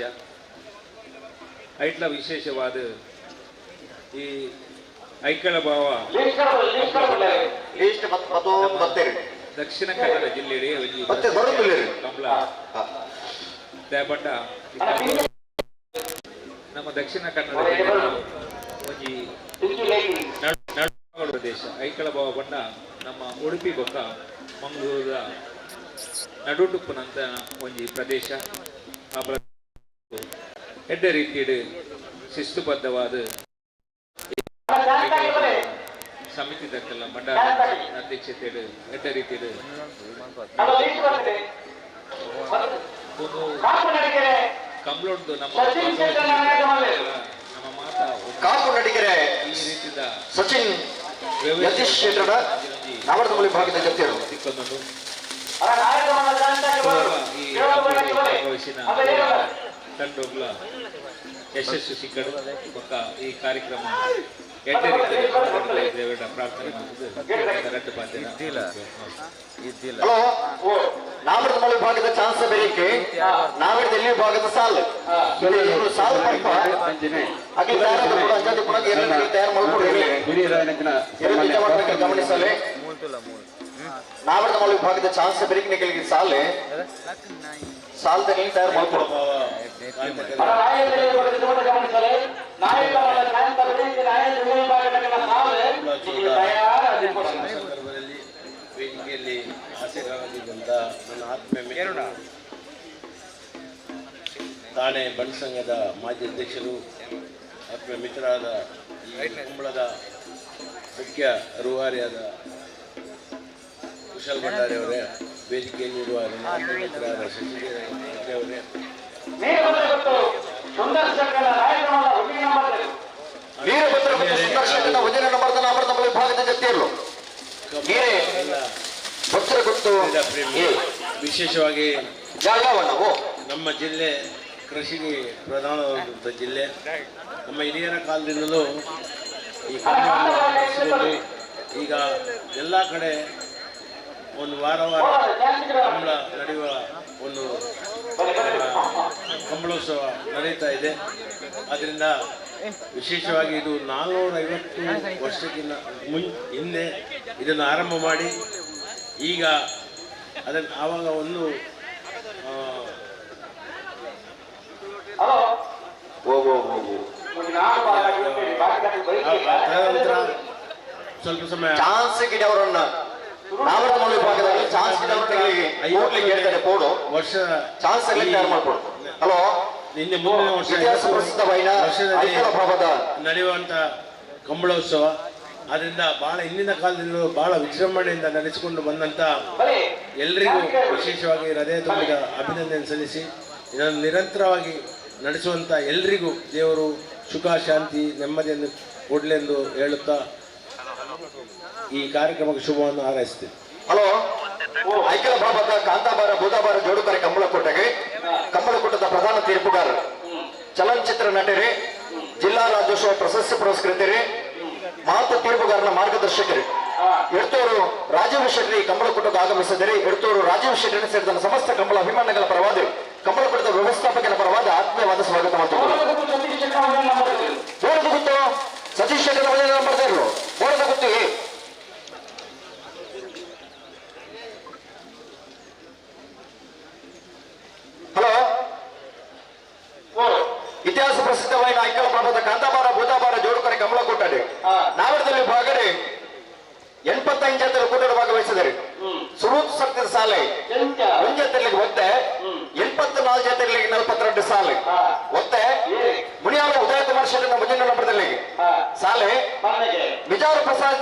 ಐಟ್ಲ ವಿಶೇಷವಾದ ಈ ಐಕಳ ಭಾವ ದಕ್ಷಿಣ ಕನ್ನಡ ಜಿಲ್ಲೆಡೆ ಒಂಜಿ ಕಂಬಳ ದೇಪಂಡ ನಮ್ಮ ದಕ್ಷಿಣ ಕನ್ನಡ ಜಿಲ್ಲೆ ಒಂಜಿ ಪ್ರದೇಶ ಐಕಳ ಭಾವ ಬಣ್ಣ ನಮ್ಮ ಉಡುಪಿ ಬೊಕ್ಕ ಮಂಗಳೂರದ ನಡುಟುಪ್ಪುನಂತ ಒಂಜಿ ಪ್ರದೇಶ. ಆ ಎಡ್ಡೆ ರೀತಿಯಡು ಶಿಸ್ತುಬದ್ಧವಾದ ಸಮಿತಿ ದಕ್ಕಲ್ಲ ಮಂಡಲ ಅಧ್ಯಕ್ಷತೆಡು ಎಡ್ಡೆ ರೀತಿಯಡು ಕಂಬ್ಳೊಂದು ನಮ್ಮ ನಮ್ಮ ಮಾತಾ ಕಾಪು ನಡಿಗೆರೆ ಈ ರೀತಿಯ ಸಚಿನ್ ಯತೀಶ್ ಶೆಟ್ಟರ ನಾವರ್ದಮೂಲಿ ಭಾಗದ ಜೊತೆಯರು ಸಿಕ್ಕೊಂದು ಈ ಭಾಗವಹಿಸಿನ ತಂಡೋಗ್ಲ ಯಶಸ್ಸು ಸಿಕ್ಕಡು ಬೊಕ್ಕ ಈ ಕಾರ್ಯಕ್ರಮ ಎಡ್ಡೆ ರೀತಿಯಲ್ಲಿ ಪ್ರಾರ್ಥನೆ ಹಲೋ, ನಾವರ್ದಮೂಲಿ ಭಾಗದ ಚಾನ್ಸ್ ಬೇರಿಕೆ ನಾವರ್ದ ಭಾಗದ ಸಾಲು ಸಾಲು ಪಂಪ ಅಗಿ ತಯಾರಾದ ಕೂಡ ಅಂಜಾದಿ ಕೂಡ ಏನೇನು ತಯಾರು ಮಾಡ್ಕೊಡ್ರಿ ಗಮನಿಸಲಿ. ನಾವರ್ದಮೂಲಿ ಭಾಗದ ಚಾನ್ಸ್ ಬೇರಿಕೆ ಸಾಲೆ ಸಾಲದಲ್ಲಿ ತಯಾರು ಮಾಡ್ಕೊಡು. ಸಂದರ್ಭದಲ್ಲಿ ವೇದಿಕೆಯಲ್ಲಿ ಆಸೀನರಾಗಿದ್ದಂಥ ನನ್ನ ಆತ್ಮೀಯ ಮಿತ್ರರು, ಥಾಣೆ ಬಂಟ್ ಸಂಘದ ಮಾಜಿ ಅಧ್ಯಕ್ಷರು, ಆತ್ಮೀಯ ಮಿತ್ರರಾದ ಈ ಕುಂಬಳದ ಮುಖ್ಯ ರೂವಾರಿಯಾದ ಕುಶಲ್ ಭಂಡಾರಿ ಅವರೇ, ವೇದಿಕೆಯಲ್ಲಿರುವ ನನ್ನ ಆತ್ಮೀಯ ಮಿತ್ರರಾದ ಶಶಿಧರ ಅವರೇ, ವೀರಭದ್ರ ಮತ್ತು ಸುಂದರ್ ಶೆಟ್ಟರ ಒಂದನೇ ನಂಬರ್ದ ನಾಮರ್ದಮೂಲಿ ಭಾಗದ ಜೊತೆಯಲ್ಲೂ ನೀರೇ ಭದ್ರ ಗೊತ್ತು. ವಿಶೇಷವಾಗಿ ಯಾವ ನಮ್ಮ ಜಿಲ್ಲೆ ಕೃಷಿಗೆ ಪ್ರಧಾನವಾದಂಥ ಜಿಲ್ಲೆ. ನಮ್ಮ ಹಿರಿಯರ ಕಾಲದಿಂದಲೂ ಈ ಕಂಬಳವನ್ನು ಈಗ ಎಲ್ಲ ಕಡೆ ಒಂದು ವಾರ ವಾರ ಕಂಬಳ ನಡೆಯುವ ಒಂದು ಕಂಬಳೋತ್ಸವ ನಡೀತಾ ಇದೆ. ಆದ್ದರಿಂದ ವಿಶೇಷವಾಗಿ ಇದು 450 ವರ್ಷಕ್ಕಿಂತ ಹಿಂದೆ ಇದನ್ನು ಆರಂಭ ಮಾಡಿ ಈಗ ಅದನ್ನು ಆವಾಗ ಒಂದು ತದನಂತರ ಸ್ವಲ್ಪ ಸಮಯ ಚಾನ್ಸ್ ಗಿಡವರನ್ನ ನಾವರ್ದಮೂಲಿ ಭಾಗದಲ್ಲಿ ಚಾನ್ಸ್ ಗಿಡವರನ್ನ ಹೋಗ್ಲಿಕ್ಕೆ ಹೇಳ್ತಾರೆ ಕೋಡು ವರ್ಷ ಚಾನ್ಸ್ ಅಲ್ಲಿ ತಯಾರು ಮಾಡ್ಕೊಡು. ಹಲೋ, ನಿನ್ನೆ ಮುಂದಿನ ವರ್ಷ ಇತಿಹಾಸ ಪ್ರಸಿದ್ಧ ವೈನ ವರ್ಷದಲ್ಲಿ ಐಕಳ ಭಾವದ ನಡೆಯುವಂಥ ಕಂಬಳೋತ್ಸವ. ಆದ್ದರಿಂದ ಬಹಳ ಹಿಂದಿನ ಕಾಲದಿಂದಲೂ ಬಹಳ ವಿಜೃಂಭಣೆಯಿಂದ ನಡೆಸಿಕೊಂಡು ಬಂದಂಥ ಎಲ್ರಿಗೂ ವಿಶೇಷವಾಗಿ ಹೃದಯ ತುಂಬಿದ ಅಭಿನಂದನೆ ಸಲ್ಲಿಸಿ ಇದನ್ನು ನಿರಂತರವಾಗಿ ನಡೆಸುವಂಥ ಎಲ್ರಿಗೂ ದೇವರು ಸುಖ ಶಾಂತಿ ನೆಮ್ಮದಿಯನ್ನು ಕೊಡಲೆಂದು ಹೇಳುತ್ತಾ ಈ ಕಾರ್ಯಕ್ರಮಕ್ಕೆ ಶುಭವನ್ನು ಹಾರೈಸುತ್ತೇನೆ. ಹಲೋ, ಐಕಳ ಭಾವದ ಕಾಂತಾಬಾರ ಬೂದಾಬಾರ ಜೋಡುಕರೆ ಕಂಬಳಕೋಟೆಗೆ ಕಂಬಳಕೂಟದ ಪ್ರಧಾನ ತೀರ್ಪುಗಾರರು, ಚಲನಚಿತ್ರ ನಟರೇ, ಜಿಲ್ಲಾ ರಾಜ್ಯೋತ್ಸವ ಪ್ರಶಸ್ತಿ ಪುರಸ್ಕೃತರೇ, ಮಹತ್ವ ತೀರ್ಪುಗಾರನ ಮಾರ್ಗದರ್ಶಕರು ಎಡ್ತೂರು ರಾಜೀವ್ ಶೆಟ್ಟಿ ಕಂಬಳಕೂಟಕ್ಕೆ ಆಗಮಿಸಿದರೆ ಎಡ್ತೂರು ರಾಜೀವ್ ಶೆಟ್ಟಿ ಸೇರಿದ ಸಮಸ್ತ ಕಂಬಳ ಅಭಿಮಾನಿಗಳ ಪರವಾದ ಕಂಬಳಕೂಟದ ವ್ಯವಸ್ಥಾಪಕನ ಪರವಾದ ಆತ್ಮೀಯವಾದ ಸ್ವಾಗತ ಮಾಡ್ತಾರೆ. ಬೋಡದ ಸತೀಶ್ ಶೆಟ್ಟಿ ಮಾಡ್ತಾ ಇರಲು ಬೋಡದ ಗುತ್ತು. ಹಲೋ, ಇತಿಹಾಸ ಪ್ರಸಿದ್ಧವಾದ ಐಕಳ ಪ್ರಭಾದ ಕಾಂತಾಬಾರ ಭೂತಾಬಾರ ಜೋಡುಕರೆ ಕಮಲಕೋಟೆ ನಾವರದಲ್ಲಿ ಭಾಗಡೆ 85 ಜೊತೆ ಕೂಟದ ಭಾಗವಹಿಸಿದರೆ ಸುರೂತ್ ಸಕ್ತಿದ ಸಾಲೆ ಒಂದ್ ಜೊತೆಲಿಗೆ ಒತ್ತೆ 84 ಜೊತೆಲಿಗೆ 42 ಸಾಲೆ ಒತ್ತೆ ಮುನಿಯಾಲ ಉದಯ ಕುಮಾರ್ ಶೆಟ್ಟಿನ ಮುಂದಿನ ನಂಬರದಲ್ಲಿ ಸಾಲೆ ಬಿಜಾರು ಪ್ರಸಾದ್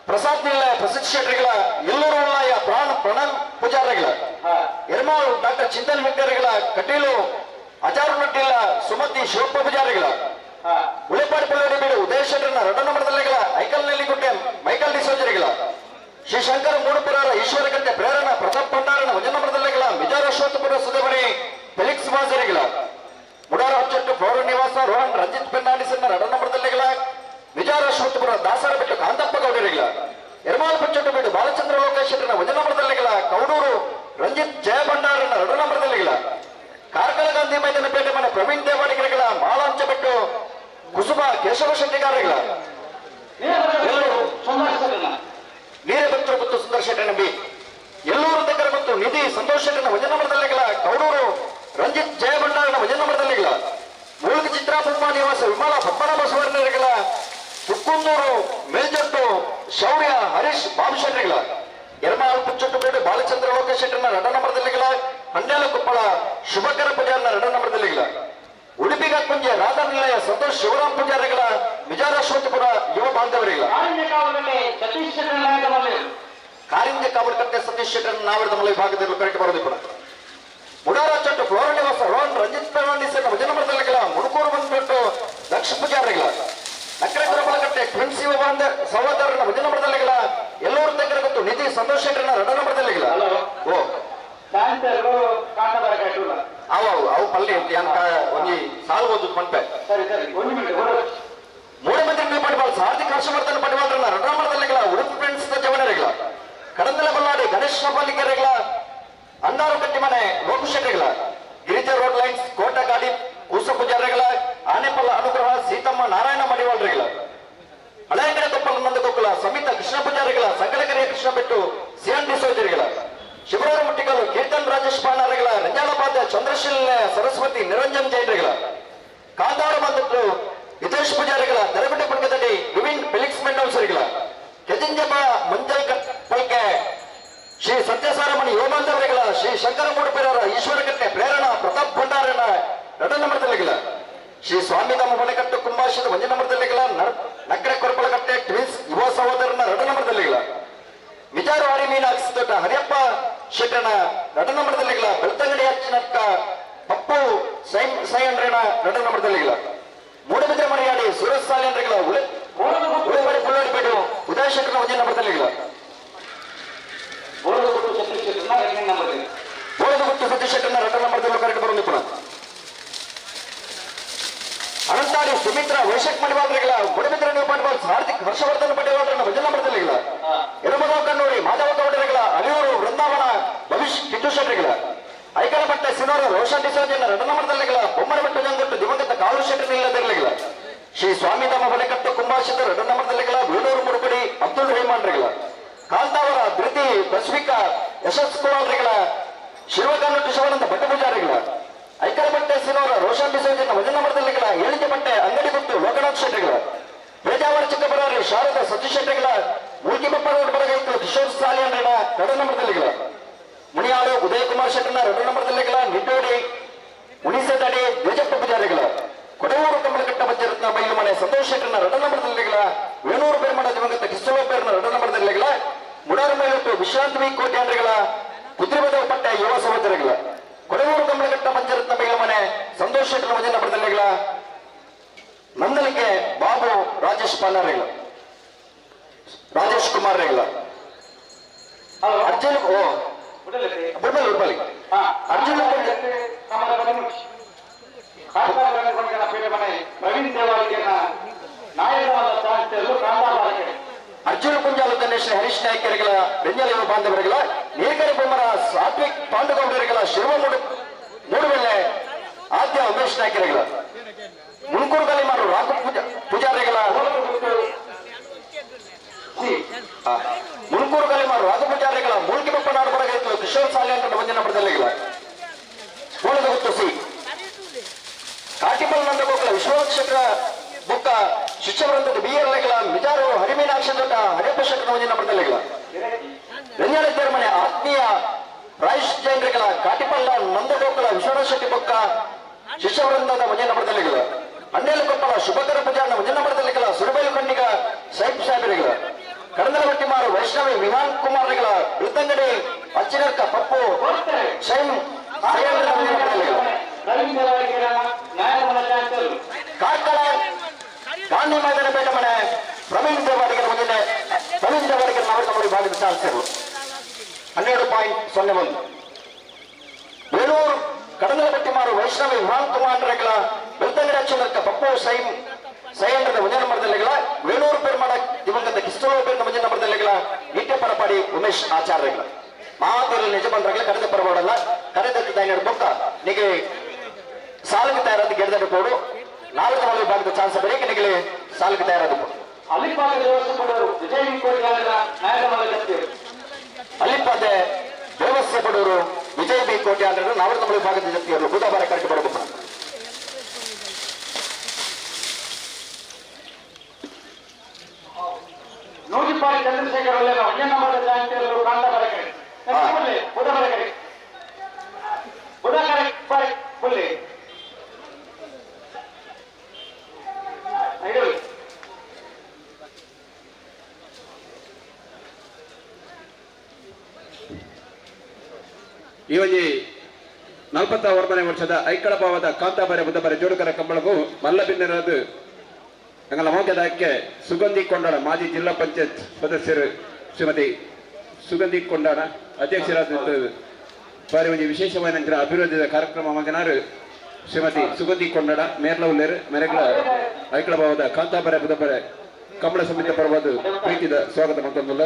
ಪ್ರಸಾದ್ ನಿಲ್ಲ ಪ್ರಸಿದ್ಧ ಶೆಟ್ಟರಿಗಳ ಎಲ್ಲರೂ ಪ್ರಾಣ ಪ್ರಣಾಮ್ ಪೂಜಾರಿಗಳ ಎರ್ಮಾಳು ಡಾಕ್ಟರ್ ಚಿಂತನ್ ಹೆಗ್ಗಡೆಗಳ ಕಟೀಲು ಅಜಾರು ಸುಮತಿ ಶಿವಪ್ಪ ಪೂಜಾರಿಗಳ ಉಳೆಪಾಡಿ ಪಲ್ಲಡಿ ಬೀಡು ಉದಯ ಶೆಟ್ಟರ್ನ ರಡನ ಮಠದಲ್ಲಿಗಳ ಐಕಲ್ನಲ್ಲಿ ಗುಡ್ಡೆ ಮೈಕಲ್ ಡಿಸೋಜರಿಗಳ ಶ್ರೀ ಶಂಕರ ಮೂಡುಪುರಾರ ಈಶ್ವರಕಟ್ಟೆ ಪ್ರೇರಣ ಪ್ರತಾಪ್ ಭಂಡಾರನ ವಜನ ಮಠದಲ್ಲಿಗಳ ಮಿಜಾರ ಅಶ್ವತ್ಥಪುರ ಸುದೇವಣಿ ಫೆಲಿಕ್ಸ್ ಮಾಜರಿಗಳ ಮುಡಾರ ಹಚ್ಚಟ್ಟು ಪೌರ ನಿವಾಸ ರೋಹನ್ ರಂಜಿತ್ ಫೆರ್ನಾಂಡಿಸ್ ರಡನ ಮಠದಲ್ಲಿಗಳ ಮಿಜಾರ ಅಶ್ವತ್ಥಪುರ ದಾಸರ ಬಿಟ್ಟು ಕಾಂತಪ್ಪ ಗೌಡರಿಗಳ ಎರ್ಮಾಲ್ ಪಚ್ಚಟ್ಟು ಬೀಡು ಬಾಲಚಂದ್ರ ಲೋಕೇಶ್ ವಜನ ಮಠದಲ್ಲಿಗಳ ಕೌಡೂರು ರಂಜಿತ್ ಜಯಭಂಡಾರನ ರಡನ ಮಠದಲ್ಲಿಗಳ ಕಾರ್ಕಳ ಗಾಂಧಿ ಮೈದಾನ ಪೇಟೆ ಮನೆ ಪ್ರವೀಣ್ ದೇವಾಡಿಗರಿಗಳ ಮಾಲಾಂಚ ಬಿಟ್ಟು ಕುಸುಮ ಕೇಶವ ಶೆಟ್ಟಿಗಾರರಿಗಳ ನೀರಭದ್ರ ಮತ್ತು ಸುಂದರ ಶೆಟ್ಟಿ ನಂಬಿ ಎಲ್ಲೂರು దగ్గರ ಮತ್ತು ನಿಧಿ ಸಂತೋಷ್ ಶೆಟ್ಟಿನ ವಜನ ಮಠದಲ್ಲಿಗಳ ಕೌಡೂರು ರಂಜಿತ್ ಜಯಭಂಡಾರನ ವಜನ ಮಠದಲ್ಲಿಗಳ ಮೂಲಿಕ ಚಿತ್ರಾಪುಮ್ಮ ನಿವಾಸ ವಿಮಲ ಪದ್ಮನಾಭ ಸುವರ್ಣರಿಗಳ ತುಕ್ಕುಂದೂರು ಮೇಲ್ಜಟ್ಟು ಶೌರ್ಯ ಹರೀಶ್ ಬಾಬು ಶೆಟ್ಟಿಗಳ ಎರ್ಮಾಲ್ ಪುಚ್ಚಟ್ಟು ಬೇಡು ಬಾಲಚಂದ್ರ ಲೋಕೇಶ್ ಶೆಟ್ಟನ ರಡನ ಮಠದಲ್ಲಿಗಳ ಹಂಡ್ಯಾಲ ಕೊಪ್ಪಳ ಶುಭಕರ ಪೂಜಾರನ ರಡನ ಮಠದಲ್ಲಿಗಳ ಉಡುಪಿಗ ಕುಂಜೆ ರಾಧಾ ನಿಲಯ ಸಂತೋಷ್ ಶಿವರಾಮ್ ಪೂಜಾರಿಗಳ ವಿಜಯರಾಶ್ವತಿಪುರ ಯುವ ಬಾಂಧವರಿಗಳ ಕಾರಿಂಜ ಕಾವಲಕಟ್ಟೆ ಸತೀಶ್ ಶೆಟ್ಟರ್ ನಾವರದ ಮಲೆ ವಿಭಾಗದಲ್ಲಿ ಕರೆಕ್ಟ್ ಬರೋದು ಕೂಡ ಮುಡಾರ ಚಟ್ಟು ಫ್ಲೋರ ನಿವಾಸ ರೋಹನ್ ರಂಜಿತ್ ಫೆರ್ನಾಂಡಿಸ್ ಭಜನ ಮಠದಲ್ಲಿಗಳ ಮುಡುಕೂರು ಬಂದ್ಬಿಟ್ಟು ದಕ್ಷ ಪೂಜಾರಿಗಳ ನಕರೆ ಗುರಬಲಕಟ್ಟೆ ಟ್ವಿನ್ಸ್ ಯುವ ಬಾಂಧ ಸಹೋದರನ ಭಜನ ಮಠದಲ್ಲಿಗಳ ಎಲ್ಲೂರು దగ్గర ಗೊತ್ತು ನಿಧಿ ಸಂತೋಷ್ ಶೆಟ್ಟರ್ನ ರಡನ ಮಠದಲ್ಲಿಗಳ ಓ ಅವು ಅವು ಪಲ್ಲಿ ಒಂಜಿ ಸಾಲು ಓದು ಪಂಪೆ ಮೂಡಮಂತ್ರಿ ಪಡಿವಾಲ್ ಸಾರ್ಧಿಕ ಹರ್ಷವರ್ಧನ್ ಪಡಿವಾಲ್ರನ್ನ ರಡಾಮರದಲ್ಲಿಗಳ ಉಡುಪಿ ಫ್ರೆಂಡ್ಸ್ ಜವನರಿಗಳ ಕಡಂದಲ ಬಲ್ಲಾಡಿ ಗಣೇಶ್ ಪಾಲಿಕೆರೆಗಳ ಅಂದಾರು ಕಟ್ಟಿಮನೆ ಲೋಕಶೆಟ್ಟಿಗಳ ಗಿರಿಜಾ ರೋಡ್ ಲೈನ್ಸ್ ಕೋಟಗಾಡಿ ಕೂಸ ಪೂಜಾರಿಗಳ ಆನೆಪಲ್ಲ ಅನುಗ್ರಹ ಸೀತಮ್ಮ ನಾರಾಯಣ ಮಡಿವಾಳ್ರಿಗಳ ಹಳೆಯಂಗಡ ಕೊಪ್ಪಲ ನಂದಗೋಕುಲ ಸಮಿತ ಕೃಷ್ಣ ಪೂಜಾರಿಗಳ ಸಂಕಲಕರಿಯ ಕೃಷ್ಣ ಬೆಟ್ಟು ಸಿಎನ್ ಡಿಸೋಜರಿಗಳ ಶಿವರಾಮ ಮುಟ್ಟಿಗಲು ಕೀರ್ತನ್ ರಾಜೇಶ್ ಪಾಣಾರಿಗಳ ರಂಜಾಲಪಾದ ಚಂದ್ರಶೀಲ ಸರಸ್ವತಿ ನಿರಂಜನ್ ಜೈನರಿಗಳ ಕಾಂತಾರ ಬಂದಿಟ್ಟು ಹಿತೇಶ್ ಪೂಜಾರಿಗಳ ದರಗುಡ್ಡೆ ಪಡ್ಕದಡಿ ವಿವಿನ್ ಫೆಲಿಕ್ಸ್ ಮೆಂಡೋನ್ಸರಿಗಳ ಕೆಜಿಂಜಮ್ಮ ಮಂಜಲ್ ಪಲ್ಕೆ ಶ್ರೀ ಸತ್ಯಸಾರಮಣಿ ಯೋಮಾಂಧವರಿಗಳ ಶ್ರೀ ಶಂಕರ ಮೂಡುಪೆರರ ಈಶ್ವರಕಟ್ಟೆ ಪ್ರೇರಣಾ ಪ್ರತಾಪ್ ಭಂಡಾರನ ನಡನ ಮಠದಲ್ಲಿಗಳ ಶ್ರೀ ಸ್ವಾಮಿಧಾಮ ಮನೆಕಟ್ಟು ಕುಂಭಾಶದ ಒಂಜನ ಮಠದಲ್ಲಿಗಳ ನಕ್ರೆ ಕೊರಪಳಕಟ್ಟೆ ಟ್ವಿನ್ಸ್ ಯುವ ಸಹೋದರನ ರಡನ ಮಠದಲ್ಲಿಗಳ ವಿಚಾರ ಹರಿ ಮೀನಾಕ್ಷಿ ದೊಡ್ಡ ಹರಿಯಪ್ಪ ಶೆಟ್ಟನ ನಟನ ಮಠದಲ್ಲಿಗಳ ಬೆಳ್ತಂಗಡಿ ಅಚ್ಚಿನಕ್ಕ ಪಪ್ಪು ಸೈ ಸೈಯಂಡ್ರನ ನಟನ ಮಠದಲ್ಲಿಗಳ ಮೂಡಬಿದ್ರೆ ಮನೆಯಾಡಿ ಸುರೇಶ್ ಸಾಲಿಯಂಡ್ರಿಗಳ ಉಳೆಬಾಡಿ ಪುಳ್ಳಾಡಿ ಬೇಡು ಉದಯ ಶೆಟ್ಟನ ಒಂಜನ ಮಠದಲ್ಲಿಗಳ ಬೋಳದಗುಟ್ಟು ಸತೀಶ್ ಶೆಟ್ಟನ ರಟನ ಮಠದಲ್ಲಿ ಕರೆಕ್ಟ್ ಬರೋದು ಪುನಃ ಅನಂತಾಡಿ ಸುಮಿತ್ರಾ ವೈಶಕ್ ಮಡಿವಾಳ್ರಿಗಳ ಮೂಡಬಿದ್ರೆ ನೀವು ಪಟ್ವಾಲ್ ಹಾರ್ದಿಕ್ ಹರ್ಷವರ್ಧನ್ ಪಟೇಲ್ರನ್ನ ಭಜನ ಮಠದಲ್ಲಿಗಳ ಯರಮದವ ಕಣ್ಣೂರಿ ಮಾಧವ ಗೌಡರಿಗಳ ಅಲಿಯೂರು ವೃಂದಾವನ ಭವಿಷ್ ಕಿಟ್ಟು ಶೆಟ್ಟರಿಗಳ ಐಕನಪಟ್ಟೆ ಸಿನೋರ ರೋಷನ್ ಡಿಸೋಜನ ರಟನ ಮಠದಲ್ಲಿಗಳ ಬೊಮ್ಮನಬೆಟ್ಟು ಜಂಗೊಟ್ಟು ದಿವಂಗತ ಕಾಳು ಶೆಟ್ಟರ್ ನಿಲ್ಲದಿರಲಿಗಳ ಶ್ರೀ ಸ್ವಾಮಿಧಾಮ ಬಲೆಕಟ್ಟು ಕುಂಭಾಶಿತ ರಟನ ಮಠದಲ್ಲಿಗಳ ವೇಣೂರು ಮುರುಗುಡಿ ಅಬ್ದುಲ್ ರೆಹಮಾನ್ರಿಗಳ ಕಾಂತಾವರ ಧೃತಿ ಬಸ್ವಿಕಾ ಯಶಸ್ ಕುಮಾರ್ರಿಗಳ ಶಿವಕನ್ನಟ್ಟು ಶಿವಾನಂದ ಭಟ್ಟ ಪೂಜಾರಿಗಳ ಐಕಲಬಟ್ಟೆ ಸಿನೋರ ರೋಷನ್ ಡಿಸೋಜನ ವಜನ ಮಠದಲ್ಲಿಗಳ ಏಳಿಗೆ ಬಟ್ಟೆ ಅಂಗಡಿ ಗುಟ್ಟು ಲೋಕನಾಥ್ ಶೆಟ್ಟಿಗಳ ಪೇಜಾವರ ಚಿಕ್ಕಬಳ್ಳಾರಿ ಶಾರದಾ ಸತೀಶ್ ಶೆಟ್ಟಿಗಳ ಮೂಲ್ಕಿಬಪ್ಪ ರೋಡ್ ಬರಗೈತು ಕಿಶೋರ್ ಸಾಲಿಯನ್ರನ ಎರಡು ನಂಬರ್ದಲ್ಲಿಗಳ ಮುನಿಯಾಳು ಉದಯಕುಮಾರ್ ಶೆಟ್ಟರ್ನ ಎರಡು ನಂಬರ್ದಲ್ಲಿಗಳ ನಿಡ್ಡೋಡಿ ಉಣಿಸದಡಿ ದ್ವಿಜಪ್ಪ ಪೂಜಾರಿಗಳ ಕೊಡವೂರು ಕಮಲಕಟ್ಟ ಪಂಚರತ್ನ ಬೈಲುಮನೆ ಸಂತೋಷ್ ಶೆಟ್ಟರ್ನ ಎರಡು ನಂಬರ್ದಲ್ಲಿಗಳ ವೇಣೂರು ಪೆರ್ಮಡ ದಿವಂಗತ ಕಿಸ್ತೋಪ ಪೇರ್ನ ಎರಡು ನಂಬರ್ದಲ್ಲಿಗಳ ಮುಡಾರು ಮೇಲಟ್ಟು ವಿಶ್ರಾಂತಿ ವಿ ಕೋಟ್ಯಾಂಡ್ರಿಗಳ ಕುದ್ರಿಬದವ ಪಟ್ಟೆ ಯುವ ಸಹೋದರಿಗಳ ಕೊಡವೂರು ಕಮಲಕಟ್ಟ ಪಂಚರತ್ನ ಬೈಲುಮನೆ ಸಂತೋಷ್ ಶೆಟ್ಟರ್ನ ವಜನ ನಂಬರ್ದಲ್ಲಿಗಳ ನಂದಲಿಕೆ ಬಾಬು ರಾಜೇಶ್ ಪಾಲಾರಿಗಳ ರಾಜೇಶ್ ಕುಮಾರ್ ರೇಗಳ ಅರ್ಜುನ್ ಓ ಬುಡ್ಬಲಿ ಬುಡ್ಬಲಿ ಅರ್ಜುನ್ ಅರ್ಜುನ ಕುಂಜಾಲು ಗಣೇಶ್ ಹರೀಶ್ ನಾಯ್ಕರಿಗಳ ಬೆಂಜಲಿವ ಬಾಂಧವರಿಗಳ ನೀರ್ಗರಿ ಬೊಮ್ಮರ ಸಾತ್ವಿಕ್ ಪಾಂಡುಗೌಡರಿಗಳ ಶಿವ ಮೂಡುಬೆಲ್ಲೆ ಆದ್ಯ ಉಮೇಶ್ ನಾಯ್ಕರಿಗಳ ಮುಣಕೂರು ಕಲಿಮಾರು ರಾಘು ಪೂಜಾರಿಗಳ ಮುಣಕೂರು ಕಲಿಮಾರು ರಾಘು ಪೂಜಾರಿಗಳ ಮೂಲ್ಕಿ ಬಪ್ಪ ನಾಡುಬರಗೈತು ಕಿಶೋರ್ ಸಾಲೆ ಅಂತ ಬಂದಿನ ಪಡೆದಲ್ಲಿಗಳ ಗುತ್ತು ಸಿ ಕಾಟಿಪಲ್ ನಂದಗೋಕುಲ ವಿಶ್ವಕ್ಷೇತ್ರ ಬುಕ್ಕ ಶಿಷ್ಯವೃಂದದ ಬಿ ಎಲ್ ಮಿಜಾರು ಹರಿಮೀನಾಕ್ಷಿ ದೊಡ್ಡ ಹರಿಯಪ್ಪ ಶೆಟ್ಟರ ಒಂದಿನ ಪಡೆದಲ್ಲಿಗಳ ರಂಜಾನ ಮನೆ ಆತ್ಮೀಯ ರಾಜೇಶ್ ಜೈನ್ರಿಗಳ ಕಾಟಿಪಲ್ಲ ನಂದಗೋಕುಲ ವಿಶ್ವನಾಥ ಶೆಟ್ಟಿ ಬೊಕ್ಕ ಶಿಷ್ಯವೃಂದದ ಮಂಜನ ಪಡೆದಲ್ಲಿಗಳ ಅಣ್ಣೇಲಕೊಪ್ಪಳ ಶುಭಕರ ಪೂಜಾರನ ಮಂಜನ ಪಡೆದಲ್ಲಿಗಳ ಸುರಬೈಲು ಖಂಡಿಗ ಸಾಹಿಬ್ ಸಾಹೇಬರಿಗಳ ಕಡಂದಲವಟ್ಟಿಮಾರು ವೈಷ್ಣವಿ ವಿಹಾನ್ ಕುಮಾರ್ಗಳ ಬೆಳ್ತಂಗಡಿ ಅಚ್ಚಿನರ್ಕ ಪಪ್ಪು ಶೈನ್ ಸೈಯಂದ್ರ ಮಂಜನ ಪಡೆದಲ್ಲಿಗಳ ಪ್ರವೀಣ್ ದೇವಾಡಿಗರ ನಾಯಕಮಲ್ಲ ಚಾನ್ಸರ್. ಕಾರ್ಕಳ ಗಾಂಧಿ ಮೈದಾನ ಪೇಟೆ ಮನೆ ಪ್ರವೀಣ್ ದೇವಾಡಿಗರ ಮುಂದಿನ ಪ್ರವೀಣ್ ದೇವಾಡಿಗರ ನಾವೃತ ವಿಭಾಗದ ಚಾನ್ಸರ್ 12.01. ವೇಲೂರು ಕಡಲಬೆಟ್ಟಿಮಾರು ವೈಷ್ಣವಿ ವಿಮಾನ್ ಕುಮಾರ್ ಬೆಳ್ತಂಗಡಿ ಅಕ್ಷರಕ್ಕ ಪಪ್ಪು ಸೈಮ್ ಸೈಂದ್ರದ ಮುಂದಿನ ನಂಬರ್ದಲ್ಲಿಗಳ ವೇಲೂರು ಪೆರ್ಮಾಡ ದಿವಂಗತ ಕಿಸ್ತೋಲು ಪೇರ್ನ ಮುಂದಿನ ನಂಬರ್ದಲ್ಲಿಗಳ ನಿತ್ಯ ಪರಪಾಡಿ ಉಮೇಶ್ ಆಚಾರ್ಯಗಳ ಮಾತಲ್ಲಿ ನಿಜ ಬಂದ್ರಗಳ ಕರೆದ ಪರವಾಡಲ್ಲ ಕರೆದ ಬೊಕ್ಕ ನಿಗೆ ಸಾಲಿಗೆ ತಯಾರಾದ ಗೆಳೆದ ಕೊಡು ನಾಲ್ಕು ವಿಭಾಗದ ಚಾನ್ಸ್ ಬರೀಕೆ ನಿಗಲಿ ಸಾಲಿಗೆ ತಯಾರಾದ ಅಲ್ಲಿಪಾದ ದೇವಸ್ಥಾನದವರು ವಿಜಯ ಕೋಟ್ಯಾಲರ ನಾಯಕಮಲ್ಲ ಜಪ್ತಿಯರು. ಅಲ್ಲಿಪಾದೆ ದೇವಸ್ಥೆ ಬಡವರು ವಿಜಯ ಬಿ ಕೋಟ್ಯಾಲರ ನಾವೃತ ವಿಭಾಗದ ಜಪ್ತಿಯರು ಬುಧವಾರ ಕರೆಗೆ ಬರಬೇಕು. ನೂಜಿಪಾಡಿ ಚಂದ್ರಶೇಖರ್ ಒಳ್ಳೆಯ ಒಂದೇ ನಂಬರ್ ಚಾನ್ಸರ್ ಕಾಂತ ಬರಕರೆ ಬುಧ ಬರಕರೆ ಬುಧ ಕರೆ ಬುಲ್ಲಿ ಈ ಒಂಜಿ 41ನೇ ವರ್ಷದ ಐಕಳ ಭಾವದ ಕಾಂತಾಬಾರೆ ಬುದ್ಧಬಾರೆ ಜೋಡುಕರ ಕಂಬಳಗೂ ಮಲ್ಲಬಿನ್ನರದು ಅಂಗಲ ಮೋಗ್ಯದಾಕ್ಕೆ ಸುಗಂಧಿ ಕೊಂಡಾಣ ಮಾಜಿ ಜಿಲ್ಲಾ ಪಂಚಾಯತ್ ಸದಸ್ಯರು ಶ್ರೀಮತಿ ಸುಗಂಧಿ ಕೊಂಡಾಣ ಅಧ್ಯಕ್ಷರಾದ ಬಾರಿ ಒಂಜಿ ವಿಶೇಷವಾದ ನಂತರ ಅಭಿವೃದ್ಧಿಯ ಕಾರ್ಯಕ್ರಮ ಮಗನಾರು ಶ್ರೀಮತಿ ಸುಗಂಧಿ ಕೊಂಡಾಣ ಮೇರ್ಲೌಲ್ಲೇರು ಮೆರೆಗಳ ಐಕಳ ಭಾವದ ಕಾಂತಾಬಾರೆ ಬುದ್ಧಬಾರೆ ಕಂಬಳ ಸಮಿತಿ ಪರವಾದ ಪ್ರೀತಿದ ಸ್ವಾಗತ ಮತ್ತೊಂದಲ್ಲ.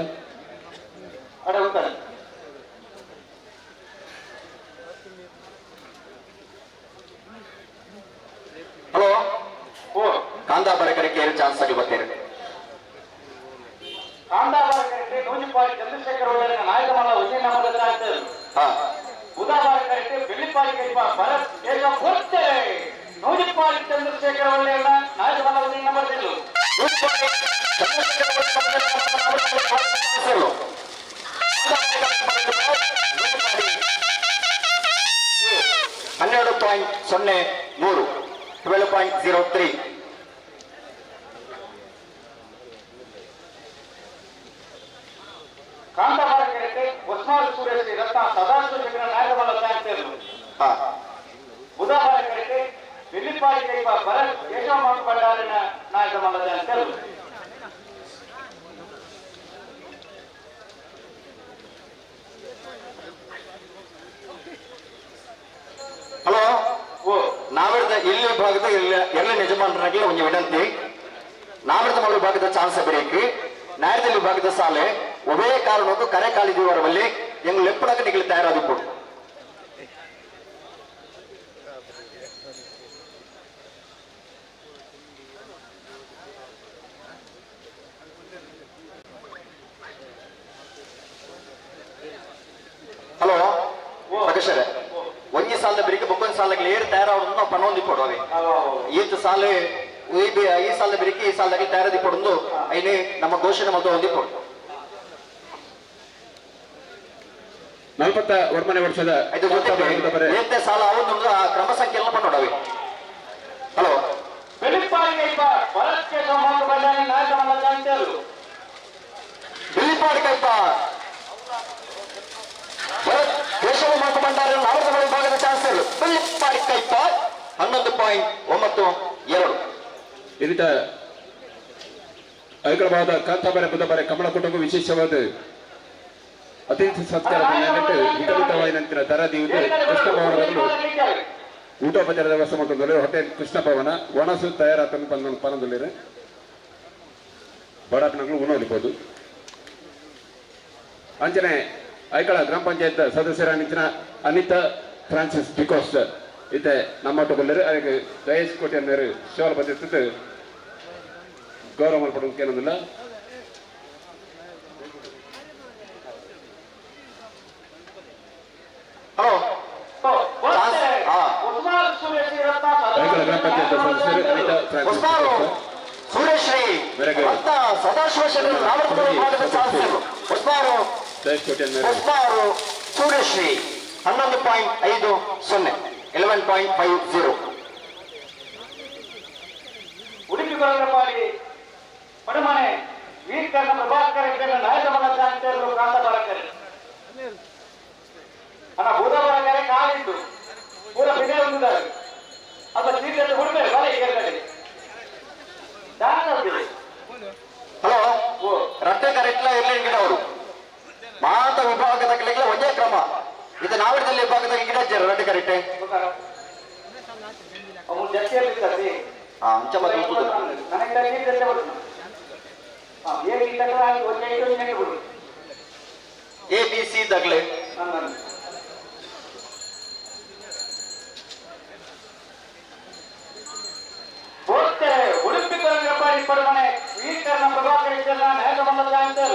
ಹಲೋ ಕಾಂತಾಬಾರೆ ಕರೆಗೆ ಏನು ಚಾನ್ಸ್ ಆಗಿ ಬರ್ತೀರಿ? ಕಾಂತಾಬಾರೆ ಕರೆಕ್ಟ್ ನೂಜಿಪಾಡಿ ಚಂದ್ರಶೇಖರ್ ಒಳ್ಳೆಯ ನಾಯಕಮಲ್ಲ ಒಂದೇ ನಂಬರ್ ಚಾನ್ಸರ್. ಬುಧವಾರ ಕರೆಕ್ಟ್ ಬೆಳ್ಳಿಪಾಡಿ ಕೈಪ ಭರತ್ ಕೇಶವ ಕೊಡ್ತೇವೆ ನೂಜಿಪಾಡಿ ಚಂದ್ರಶೇಖರ್ ಒಳ್ಳೆಯ ನಾಯಕಮಲ್ಲ ಒಂದೇ ನಂಬರ್ 12.03 12.03. ಕಾಂತಾಬಾರೆ ಕರೆಕ್ಟ್ ಹೊಸ್ಮಾರು ಸುರೇಶ್ ರತ್ನ ಸದಾಶಿವ ಶೇಖರ ನಾಯಕಮಲ್ಲ ಚಾನ್ಸರ್. ಬುಧವಾರ ಕರೆಕ್ಟ್ ಬೆಳ್ಳಿಪಾಡಿ ಕೈಪ ಭರತ್ ಕೇಶವ ಭಂಡಾರಿನ ನಾಯಕಮಲ್ಲ ಚಾನ್ಸರ್. ಹಲೋ ನಾವಿರದ ಇಲ್ಲಿ ಭಾಗದ ಎಲ್ಲ ಯಜಮಾನರಾಗಿ ಒಂದು ವಿನಂತಿ. ನಾವಿರದ ಮಗಳು ಭಾಗದ ಚಾನ್ಸ್ ಬರೀಕಿ ನ್ಯಾಯದಲ್ಲಿ ವಿಭಾಗದ ಸಾಲೆ ಒಬ್ಬೇ ಕಾರಣಕ್ಕೂ ಕರೆ ಕಾಲಿದ್ದೀವರವಲ್ಲಿ ಎಂಗ್ ಲೆಪ್ಪಡಕ ನಿಗಲಿ ತಯಾರಾದ ಕೊಡು. ಹಲೋ ಪ್ರಕಾಶರೇ, ಒಂಜಿ ಸಾಲದ ಬೆರಿಕೆ ಬೊಕ್ಕೊಂದು ಸಾಲಕ್ಕೆ ಏರು ತಯಾರಾವೊಂದು ನಾವು ಪನ್ನೊಂದು ಕೊಡುವೆ. ಈತ ಸಾಲೆ ಈ ಸಾಲದ ಬೆರಿಕೆ ಈ ಸಾಲದಾಗ ತಯಾರದಿ ಕೊಡೊಂದು ಐನೇ ನಮ್ಮ ಘೋಷಣೆ ಮತ್ತು ಹೊಂದಿ ಕೊಡು. 41ನೇ ವರ್ಷದ ಸಾಲ ಅವೊಂದು ಕ್ರಮ ಸಂಖ್ಯೆ ಎಲ್ಲ ಪನ್ನೊಡವೆ. ಹಲೋ ಭರತ್ ಕೇಶವ ಭಂಡಾರಿ ನಾಯಕಮಲ್ಲ ಚಾನ್ಸರ್. ಬಿಳಿಪಾಡಿ ಕೈಪ ಕೇಶವ ಮಾತು ಭಂಡಾರಿ ನಾವೃತ ವಿಭಾಗದ ಚಾನ್ಸರ್ ಬಿಳಿಪಾಡಿ ಕೈಪ 11.92. ಇದೀಗ ಐಕಳಬಾದ ಕಾಂತಾಬಾರೆ ಬುಧಬಾರೆ ಕಮಲ ಕುಟುಂಬ ವಿಶೇಷವಾದ ಅತಿಥಿ ಸತ್ಕಾರ ಹಿತಮಿತವಾದ ದರ ದೀವಿದು ಕೃಷ್ಣ ಭವನದಲ್ಲೂ ಊಟೋಪಚಾರದ ವ್ಯವಸ್ಥೆ ಮಾಡ್ಕೊಂಡು ಹೋಟೆಲ್ ಕೃಷ್ಣ ಭವನ ಒಣಸು ತಯಾರಾತ ಪನದಲ್ಲಿರೆ ಬಡಾಪನಗಳು ಉಣೋಲಿಬೋದು. ಅಂಚನೆ ಐಕಳ ಗ್ರಾಮ ಪಂಚಾಯತ್ ಸದಸ್ಯರ ನಿಂಚಿನ ಅನಿತಾ ಫ್ರಾನ್ಸಿಸ್ ಡಿಕೋಸ್ ಇತ್ತೆ ನಮ್ಮೊಟ್ಟುಗೊಲ್ಲರು ಅದಕ್ಕೆ ದಯೇಶ್ ಕೋಟೆ ಶಿವಲ ಬಂದಿತ್ತು ಗೌರವ ಮಲ್ಪಡೋಕೆ ಏನೊಂದಿಲ್ಲ. ಹಲೋ ಐಕಳ ಗ್ರಾಮ ಪಂಚಾಯತ್ ಸದಸ್ಯರು ಅನಿತಾ ಫ್ರಾನ್ಸಿಸ್ ಸೂರ್ಯಶ್ರೀ ಸದಾಶಿವ ಹೊಸ್ಮಾರು ಸೂರ್ಯಶ್ರೀ 11.50 11.50. ಉಡುಪಿ ಕೊರಗರಪಾಡಿ ಪಡಮನೆ ವೀರಕರ್ಣ ಪ್ರಭಾಕರ ನಾಯಕಮಲ್ಲ ಚಾನ್ಸರ್ ಕಾಂತಾಬಾರಕರೆ ಅಣ್ಣ ಬುಧಬಾರಕರೆ ಕಾಲಿದ್ದು. ಪೂರ ಬಿದೆ ಉಂಟು ಅಪ್ಪ ಸೀಟ್ ಹುಡುಗರು ಬಲೆ ಕೇಳ್ತಾರೆ. ಹಲೋ, ರಟ್ಟೆ ಕರೆಕ್ಟ್ಲ ಇರ್ಲಿ ಗಿಡ ಅವರು ಮಾತ ವಿಭಾಗದ ಕಲೆಗಳ ಒಂದೇ ಕ್ರಮ ಇದು. ನಾವಿಡದಲ್ಲಿ ವಿಭಾಗದ ಗಿಡ ರಡ್ಡೆ ಕರೆಕ್ಟ್. ಅಂಚ ಮತ್ತೆ ಎ ಬಿ ಸಿ ದಗ್ಲೆ. ಉಡುಪಿ ಕೊರಂಗ್ರಪಾಡಿ ಪಡಮನೆ ವೀರ್ ಕರ್ಣ ಪ್ರಭಾಕರ್ ಚಾನ್ಸರ್.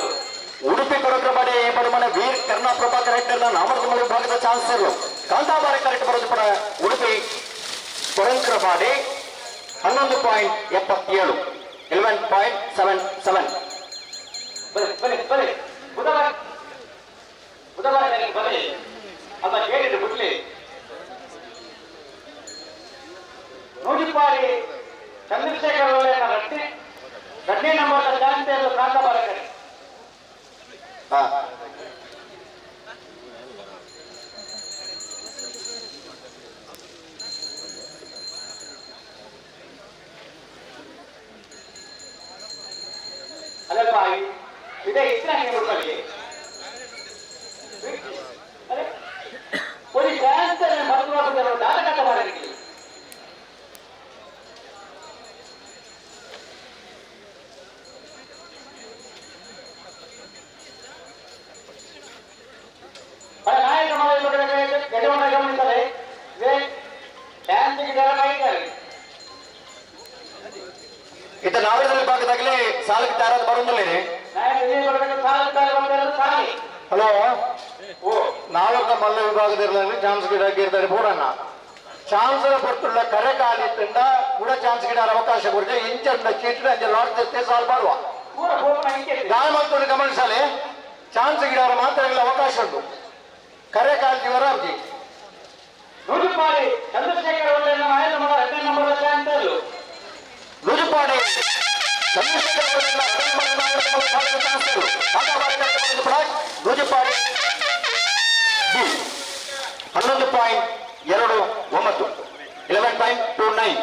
ಉಡುಪಿ ಕೊರಂಗ್ರಪಾಡಿ ಪಡಮನೆ ವೀರ್ ಕರ್ಣ ಪ್ರಭಾಕರ್ ಹೆಗ್ಡೆನ ನಾಮರ್ದಮಲ ವಿಭಾಗದ ಚಾನ್ಸರ್. ಕಾಂತಾಬಾರೆ ಕರೆಕ್ಟ್ ಬರೋದು ಪಡ ಉಡುಪಿ ಕೊರಂಕ್ರಪಾಡಿ 11.77, 11.77. ಬಲೆ ಬಲೆ ಬಲೆ ಬುಧವಾರ ಬುಧವಾರ ಬಲೆ ಅಲ್ಲ ಕೇಳಿದ್ದು ಬಿಡ್ಲಿ. ನೂಜಿಪಾಡಿ ಚಂದ್ರಶೇಖರ್ ರಡ್ಡಿ ರಡ್ಡಿ ನಂಬರ್ ಚಾನ್ಸರ್ ಕಾಂತಾಬಾರೆ. ಅಲ್ಲಪ್ಪ, ಇದೇ ಇದ್ರೆ ಹಂಗೆ ಬಿಡ್ಕೊಳ್ಳಿ. ಒಂದು ಚಾನ್ಸರ್ ಮರುವಾದ ದಾಟಕಟ್ಟ ಮಾಡಲಿಕ್ಕೆ. ನಾಯಕ ಗಜವನ್ನ ಗಮನಿಸಲೆ ಇತ್ತ ನಾವಿಡದಲ್ಲಿ ವಿಭಾಗದಾಗಲೇ ಸಾಲಕ್ಕೆ ತಾರದ ಬರೋದಿಲ್ಲ. ಹಲೋ, ನಾವರ್ದ ಮಲ್ಲ ವಿಭಾಗದಲ್ಲಿ ಚಾನ್ಸ್ ಗಿಡ ಗಿರ್ತಾರೆ ಪೂರಣ್ಣ ಚಾನ್ಸರ ಪರ್ತುಳ್ಳ ಕರೆ ಕಾಲಿತ್ತಿಂದ ಕೂಡ ಚಾನ್ಸ್ ಗಿಡ ಅವಕಾಶ ಕೊಡ್ತೆ. ಇಂಚಂಡ ಚೀಟಿನ ಅಂಚೆ ಲಾಟ್ ಸಾಲ್ ಮಾಡುವ ದಾಯ ಗಮನಿಸಲೆ ಚಾನ್ಸ್ ಗಿಡ ಮಾತ್ರ ಅವಕಾಶ ಉಂಟು. ಕರೆ ಕಾಲ್ದಿವರ ಅರ್ಜಿ. ನೂಜುಪಾಡಿ ಚಂದ್ರಶೇಖರ್ ನಂಬರ್. ನೂಜುಪಾಡಿ ನೂಜುಪಾಡಿ ಬಿ 11.29, 11.29.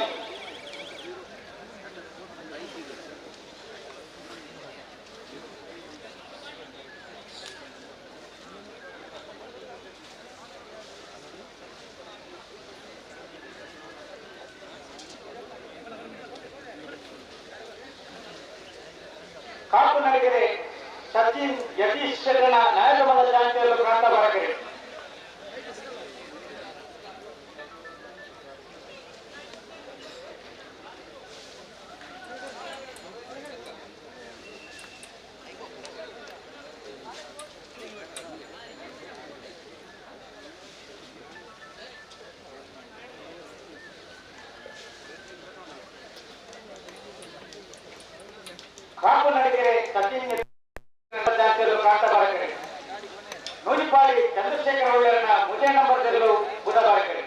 ಕಾಪು ನಡಿಗೆರೆ ಸಚಿನ್ ಯತೀಶ್ ಶೆಟ್ಟನ ನಾಯಕಮಲ್ಲ ಶಾಂತಿಯನ್ನು ಕಾಂತ ಬರಕೆರೆ. ಕಾಪು ನಡಿಗೆರೆ ಸಚಿನ್ ಕಾಂತ ಬರಕೆರೆ. ನೂಜಿಪಾಡಿ ಚಂದ್ರಶೇಖರ್ ಒಳ್ಳೆಯನ ಮುಜೆ ನಂಬರ್ ತೆಗೆದು ಬುಧ ಬಾರಕೆರೆ.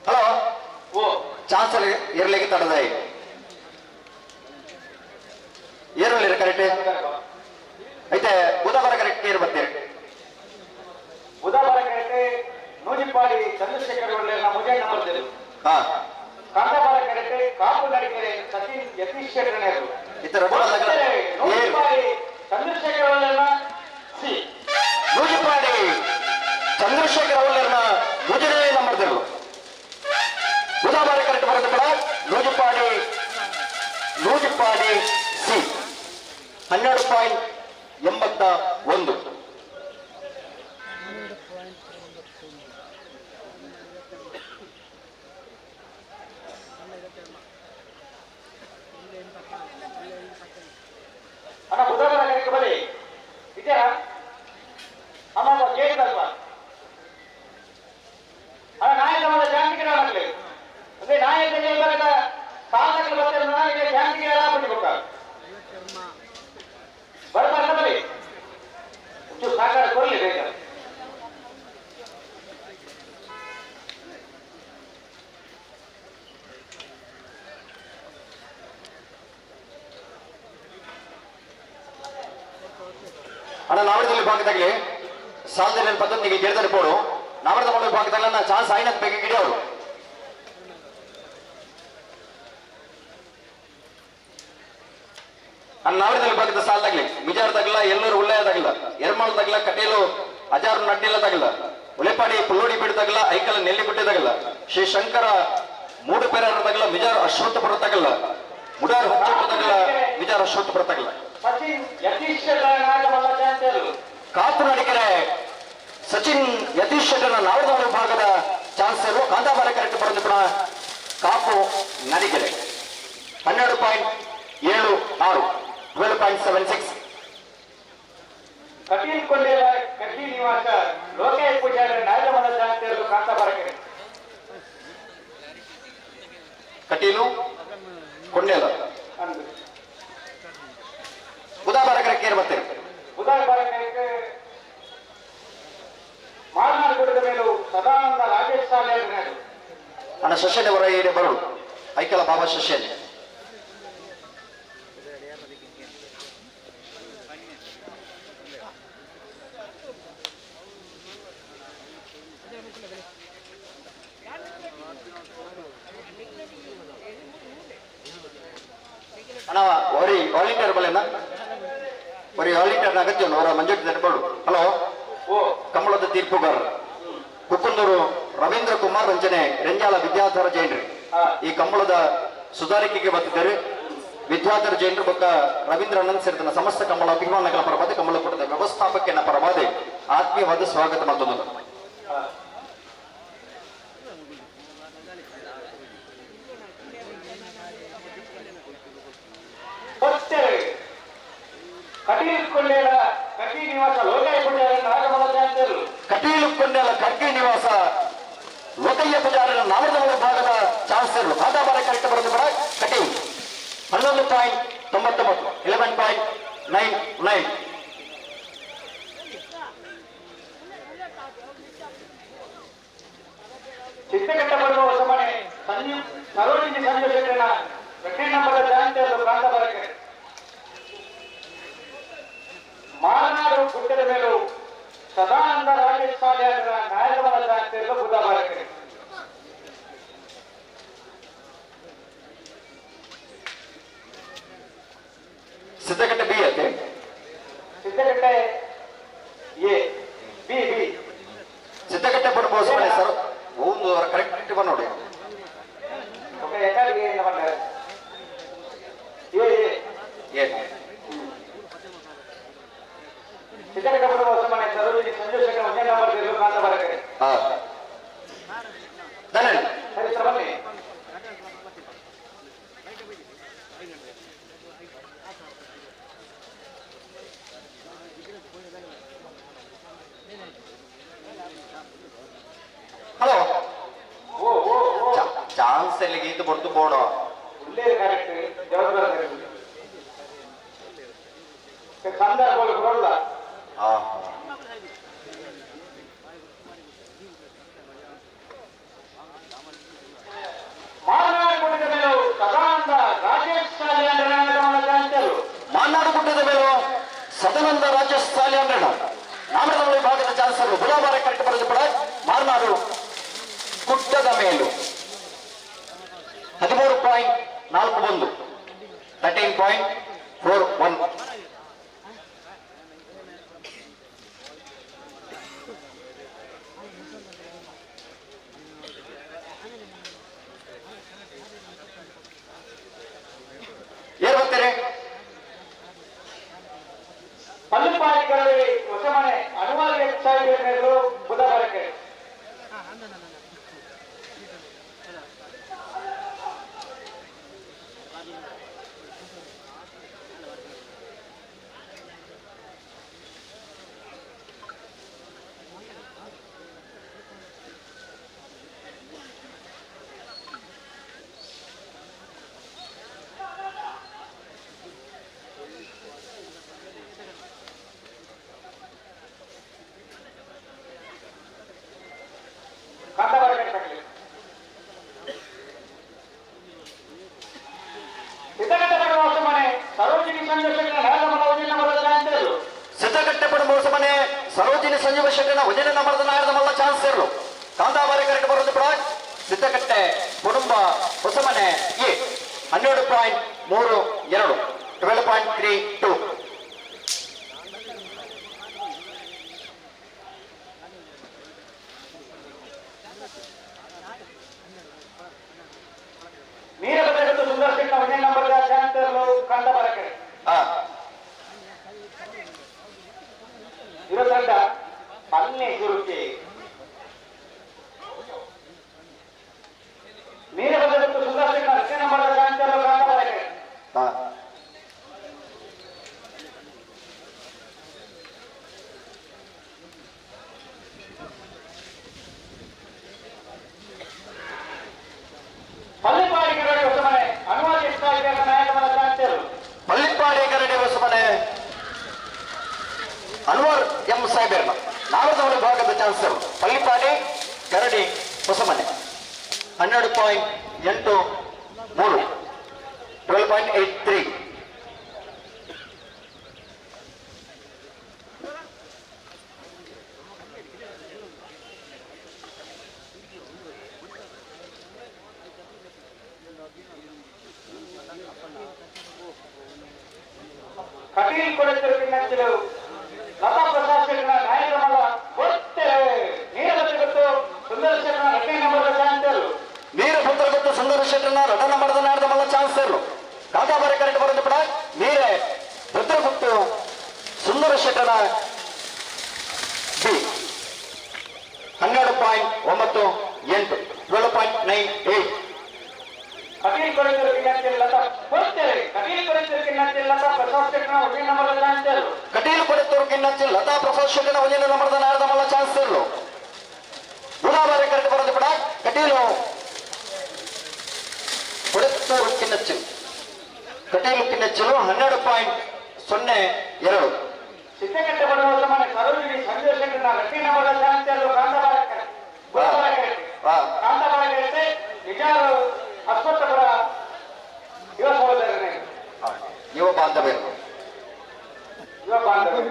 ಹಲೋ, ಚಾನ್ಸ್ ಇರ್ಲಿಕ್ಕೆ ತಡದ ಏರುಳ್ಳಿ ಕರೆಕ್ಟ್ ಐತೆ. ಬುಧವಾರ ಕರೆಕ್ಟ್ ಏರು ಬರ್ತೀರಿ. ಬುಧವಾರ ಕರೆಕ್ಟ್ ನೂಜಿಪಾಡಿ ಚಂದ್ರಶೇಖರ್ ಒಳ್ಳೆಯನ ಮುಜೆ ನಂಬರ್ ತೆಗೆದು ಕಾಂತಾಬಾರ ಕರೆಕ್ಟ್ ಕಾಪು ನಡಿಗೆರೆ ಸಚಿನ್ ಯತೀಶ್ ಶೆಟ್ಟನೇರು. ನೂಜಿಪಾಡಿ ಚಂದ್ರಶೇಖರ್ ಒಳ್ಳೆಯನ ಸಿ. ನೂಜಿಪಾಡಿ ಚಂದ್ರಶೇಖರ್ ಒಳ್ಳೆಯನ ಮುಜನೆ ನಂಬರ್ ತೆಗೆದು ಬುಧವಾರ ಕರೆಕ್ಟ್ ಬರೋದು ಕೂಡ ನೂಜಿಪಾಡಿ ನೂಜಿಪಾಡಿ ಸಿ 12.81. ಅಣ್ಣ ಬುಧವಾರ ಕರೆಕ್ಟ್ ಬಲಿ ಇದೆಯಾ ಅಮ್ಮ ಕೇಳಿದಲ್ವಾ ಅಣ್ಣ ನಾಯಕ ಜಾಂತಿಗೆ ಆಗಲಿ. ಅದೇ ನಾಯಕ ಬರದ ಸಾಧಕರು ಬರ್ತಾರೆ, ನಾಯಕ ಜಾಂತಿಗೆ ಬಿಟ್ಟು. ಸಹಕಾರ ಕೊರಲಿ ಬೇಗ. ಅಣ್ಣ ನಾವರದಲ್ಲಿ ಭಾಗದಾಗಲಿ ಸಾಲದಲ್ಲಿ ಪದ್ಧತಿಗೆ ಗೆಳೆದರೆ ಪೋಡು ನಾವರದ ಭಾಗದಾಗ ಚಾನ್ಸ್ ಆಯ್ನತ್ ಬೇಗ ಗಿಡಿ ಅವರು. ಅಣ್ಣ ನಾವರದಲ್ಲಿ ಭಾಗದ ಸಾಲದಾಗ್ಲಿ ಮಿಜಾರ್ ತಗಲ, ಎಲ್ಲೂರು ಉಲ್ಲಯ ತಗಲ, ಎರ್ಮಾಳ್ ತಗಲ, ಕಟೀಲು ಅಜಾರು ನಡ್ಡಿಲ್ಲ ತಗಲ, ಉಲೆಪಾಡಿ ಪುಲ್ಲೋಡಿ ಬೀಡು ತಗಲ, ಐಕಲ ನೆಲ್ಲಿಗುಡ್ಡೆ ತಗಲ, ಶ್ರೀ ಶಂಕರ ಮೂಡುಪೆರ ತಗಲ, ಮಿಜಾರ್ ಅಶ್ವತ್ಥಪುರ ತಗಲ, ಮುಡಾರ್ ಹುಚ್ಚಪ್ಪ ತಗಲ, ಮಿಜಾರ್ ಅಶ್ವತ್ಥಪುರ ತಗಲ. ಕಾಪು ನಡಿಕೆರೆ ಸಚಿನ್ ಯತೀಶ್ ಶೆಟ್ಟರ್ನ ನಾವರದ ವಿಭಾಗದ ಚಾನ್ಸಲರ್ ಕಾಂತಾಬಾರ ಕರೆಕ್ಟ್ ಬರೆದು ಕಾಪು ನಡಿಗೆರೆ 12.76 12.76. ಕಟೀಲ್ ಕೊಂಡೇಲ ಕಟ್ಟಿ ನಿವಾಸ ಲೋಕಾಯ ಪೂಜಾರಿ ನಾಗಮನ ಚಾನ್ಸಲರ್ ಕಾಂತಾಬಾರಕೆರೆ. ಕಟೀಲು ಕೊಂಡೇಲ ಬುಧಾಬಾರಕರ ಕೇರ್ ಬರ್ತಾರೆ. ಬುಧಾಬಾರಕರಿಗೆ ಮಾರನಾಡು ಗುಡ್ಡದ ಮೇಲೂ ಸದಾನಂದ ರಾಜೇಶ್ ಸಾಲೆ. ಅಣ್ಣ ಶಶಿಯವರ ಹೊರ ಬರಡು ಐಕಲ ಬಾಬಾ ಶಶಿ. ಅಣ್ಣ ಒರಿ ವಾಲಂಟಿಯರ್ ಬಲ್ಲೇನ ಒರಿ ವಾಲಂಟಿಯರ್ ಅಗತ್ಯ ಅವರ ಮಂಜೂರು ನೆನಪಡು. ಹಲೋ, ಕಮಲದ ತೀರ್ಪುಗಾರರು ಕುಕ್ಕಂದೂರು ರವೀಂದ್ರ ಕುಮಾರ್ ರಂಜನೆ ರೆಂಜಾಲ ವಿದ್ಯಾಧರ ಜೈನ್ರಿ ಈ ಕಂಬಳದ ಸುಧಾರಿಕೆಗೆ ಬರ್ತಿದ್ದಾರೆ. ವಿದ್ಯಾಧರ ಜೈನರು ಬೊಕ್ಕ ರವೀಂದ್ರ ಅನಂತ್ ಸೇರಿದ ಸಮಸ್ತ ಕಂಬಳ ಅಭಿಮಾನಿಗಳ ಪರವಾದ ಕಂಬಳ ಕೂಟದ ವ್ಯವಸ್ಥಾಪಕನ ಪರವಾದ ಆತ್ಮೀಯವಾದ ಸ್ವಾಗತ ಮತ್ತೊಂದು. ಕಟೀಲು ಕೊಂಡೇಲ ಕರ್ಗಿ ನಿವಾಸ ಲೋಕಯ್ಯ ಪೂಜಾರನ ನಾವರದ ಭಾಗದ ಚಾನ್ಸಲರ್ ಕಾಂತಾಬಾರ ಕರೆಕ್ಟ್ ಬರೆದು ಕೂಡ ಕಟೀಲ್ 11.99 11.99. ಚಿತ್ರಕಟ್ಟ ಬರುವ ಹೊಸಮನೆ ಸಂಜೀವ್ ಸರೋಜಿನಿ ಸಂಜೀವ್ ಶೆಟ್ಟರ್ನ ಪ್ರತಿ ನಂಬರ್ ಚಾನ್ಸಲರ್ ಕಾಂತಾಬಾರಕೆರೆ. ಮಾರನಾಡು ಗುಡ್ಡದ ಮೇಲೂ ಸದಾನಂದ ರಾಜೇಶ್ ಸಾಲಿಯಾರರ ನಾಯಕವಾದ ಚಾನ್ಸಲರ್ ಬುಧಾಬಾರಕೆರೆ. ಸಿದ್ದಕಟ್ಟೆ ಬಿ ಅತ್ತೆ ಸಿದ್ದಕಟ್ಟೆ ಎ ಬಿ ಬಿ ಸಿದ್ದಕಟ್ಟೆ ಬರುವ ಹೊಸಮನೆ ಸರ್ ಒಂದು ಕರೆಕ್ಟ್ ನೋಡಿ. ಎ ಎ ಸಿದ್ದಕಟ್ಟೆ ಬರುವ ಹೊಸಮನೆ ಸರೋಜಿನಿ ಸಂಜೀವ್ ಶೆಟ್ಟರ್ ಒಂದೇ ನಂಬರ್ ಕಾಂತಾಬಾರಕೆರೆ. ಸರಿ ಸರ್ ಬನ್ನಿ. ಹಲೋ, ಚಾನ್ಸ್ ಎಲ್ಲಿಗೆ ಇದು ಬಡ್ದು ಬೋಡು ಕರೆಕ್ಟ್ ಜವಾಬ್ದಾರಿ ಸಂದರ್ಭಗಳು ಬರೋಲ್ಲ. ಮಾರನಾಡು ಗುಡ್ಡದ ಮೇಲೂ ಸದಾನಂದ ರಾಜೇಶ್ ಸಾಲಿಯಾನ್ರನ ಮಾರನಾಡು ಗುಡ್ಡದ ಮೇಲೂ ಸದಾನಂದ ರಾಜೇಶ್ ಸಾಲಿಯಾನ್ರನ ನಾಮರದ ವಿಭಾಗದ ಚಾನ್ಸಲರ್ ಬುಧವಾರ ಕರೆಕ್ಟ್ ಬರೆದು ಕೂಡ ಮಾರನಾಡು ಗುಡ್ಡದ ಮೇಲೂ 13.41 13.41. ಏರ್ ಬರ್ತೀರಿ? ಪಲ್ಲುಪಾಡಿ ಕೆಳಗೆ ಹೊಸಮನೆ ಅನುವಾದ ಸಾಹಿಬ್ ಬುಧವಾರಕ್ಕೆ. ಸರೋಜಿನಿ ಸಂಜೀವ ಶೆಟ್ಟನ ಒಂಜನೇ ನಂಬರ್ದ ನಾಯರದ ಮಲ್ಲ ಚಾನ್ಸ್ ಇರಲು ಕಾಂತಾಬಾರೆ ಕರೆಕ್ಟ್ ಬರೋದು ಕೂಡ ಸಿದ್ದಕಟ್ಟೆ ಕುಟುಂಬ ಹೊಸಮನೆ ಎ 12.32 12.32. ವೀರಭದ್ರಗತ್ತು ಸುಂದರ್ ಸಿಂಗ್ ಒಂದೇ ನಂಬರ್ದ ಚಾನ್ಸ್ ಇರಲು ಕಾಂತಾಬಾರೆ ಇರೋದ್ರಿಂದ ಪನ್ನೆ ಗುರುತಿ ವೀರಭದ್ರಗತ್ತು ಸುಂದರ್ ಸಿಂಗ್ ರಸ್ತೆ ನಂಬರ್ದ ಚಾನ್ಸ್ ಇರಲು ಕಾಂತಾಬಾರೆ. ಪಲ್ಲಿಪಾಡಿ ಕರಡಿ ಹೊಸಮನೆ ಅನುವಾದಿಸ್ತಾ ಇದ್ದಾರೆ ನಾಯಕನ ಚಾನ್ಸರ್. ಪಲ್ಲಿಪಾಡಿ ಕರಡಿ ಹೊಸಮನೆ ಅನ್ವರ್ ಎಂ ಸಾಹೇಬರ್ನ ನಾಲ್ಕನೇ ಭಾಗದ ಚಾನ್ಸರ್ ಪಲ್ಲಿಪಾಡಿ ಕರಡಿ ಹೊಸಮನೆ 12.83 12.83. ಕಟೀಲ್ ಕೊಡತಿರುಕಿನ್ನಂಚಿಲು ಲತಾ ಪ್ರಸಾದ್ ಶೆಟ್ಟನ ನಾಯಕಮಲ್ಲ ಗೊತ್ತೇ ನೀರಭದ್ರಗತ್ತು ಸುಂದರ ಶೆಟ್ಟನ ರಡ್ಡನೇ ನಂಬರ್ದ ಚಾನ್ಸರ್. ವೀರಭದ್ರಗುತ್ತು ಸುಂದರ ಶೆಟ್ಟನ ರಡ ನಂಬರ್ದ ನಾಡದ ಮಲ್ಲ ಚಾನ್ಸರ್ ಕಾಂತಾಬಾರೆ ಕರೆಕ್ಟ್ ಬರೋದು ಕೂಡ ನೀರೇ ಭದ್ರಗುತ್ತು ಸುಂದರ ಶೆಟ್ಟನ ಬಿ 12.98 12.98. ಕಟೀಲ್ ಕೊಡತಿರುಕಿನ್ನಂಚಿಲು ಲತಾ ಗೊತ್ತೇ ಕಟೀಲ್ ಕೊಡತಿರುಕಿನ್ನಂಚಿಲು ಲತಾ ಪ್ರಸಾದ್ ಶೆಟ್ಟನ ಒಂದೇ ನಂಬರ್ದ ಚಾನ್ಸರ್. ಕಟೀಲು ಕೊಡತೂರು ಲತಾ ಪ್ರಸಾದ್ ಶೆಟ್ಟನ ಒಂದೇ ನಂಬರ್ದ ನಾಡದ ಮಲ್ಲ ಚಾನ್ಸರ್ ಗುಣಾಬಾರೆ ಕರೆಕ್ಟ್ ಬರೋದು ಕೂಡ ಕಟೀಲು ಕೊಡತ್ತೂರು ಕಿನ್ನಚ್ಚಲು ಕಟೀಲು ಕಿನ್ನಚ್ಚಲು 12.02. ಸಿದ್ದಕಟ್ಟೆ ಬರುವ ಹೊಸಮನೆ ಸರೋಜಿನಿ ಸಂಜೀವ ಶೆಟ್ಟನ ರಡ್ಡನೇ ನಂಬರ್ದ ಚಾನ್ಸರ್ ಕಾಂತಾಬಾರೆ ಕಾಂತಾಬಾರೆ ನಿಜಾರು ಅಶ್ವತ್ಥಪುರ ಯುವ ಸಹೋದರನೇ ಯುವ ಬಾಂಧವ್ಯರು ಯುವ ಬಾಂಧವರು.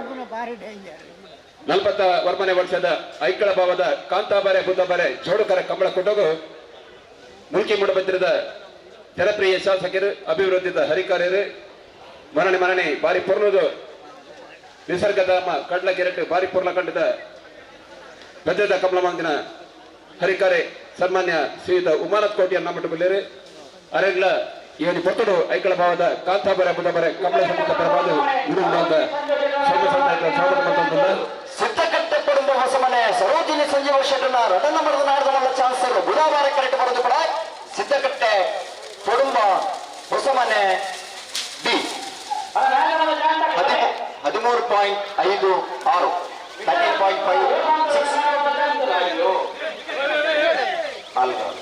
40 ವರ್ಮನೆ ವರ್ಷದ ಐಕಳ ಭಾವದ ಕಾಂತಾಬಾರೆ ಬುದ್ಧಬಾರೆ ಜೋಡುಕರ ಕಂಬಳ ಕುಟಗು ಮುಲ್ಕಿ ಮೂಡಬದ್ರದ ಜನಪ್ರಿಯ ಶಾಸಕರು ಅಭಿವೃದ್ಧಿದ ಹರಿಕಾರ್ಯರು ಮರಣೆ ಮರಣೆ ಬಾರಿ ಪೂರ್ಣದು ನಿಸರ್ಗಧಾಮ ಕಡ್ಲ ಗೆರಟು ಬಾರಿ ಪೂರ್ಣ ಕಂಡದ ಭದ್ರತಾ ಕಮಲಮಾಂದಿನ ಹರಿಕಾರೆ ಸನ್ಮಾನ್ಯ ಶ್ರೀಯುತ ಉಮಾನಾಥ್ ಕೋಟಿಯನ್ನು ನಮ್ಮಟ್ಟು ಅರೆಗ್ಲ ಈ ಒಂದು ಪೊತ್ತಡು ಐಕಳ ಭಾವದ ಕಾಂತಾಬರ ಬುಧಬರ ಕಮಲ ಸಮೇತ ಪರವಾದ ಸಿದ್ದಕಟ್ಟೆ ಕುಟುಂಬ ಹೊಸಮನೆ ಸರೋಜಿನಿ ಸಂಜೀವ ಶೆಟ್ಟನ ರಡ ನಂಬರ್ದ ನಾಡದ ಮಲ್ಲ ಚಾನ್ಸರ್ ಬುಧವಾರ ಕರೆಕ್ಟ್ ಬರೋದು ಕೂಡ ಸಿದ್ದಕಟ್ಟೆ ಕುಟುಂಬ ಹೊಸಮನೆ ಬಿ 13.56 13.56.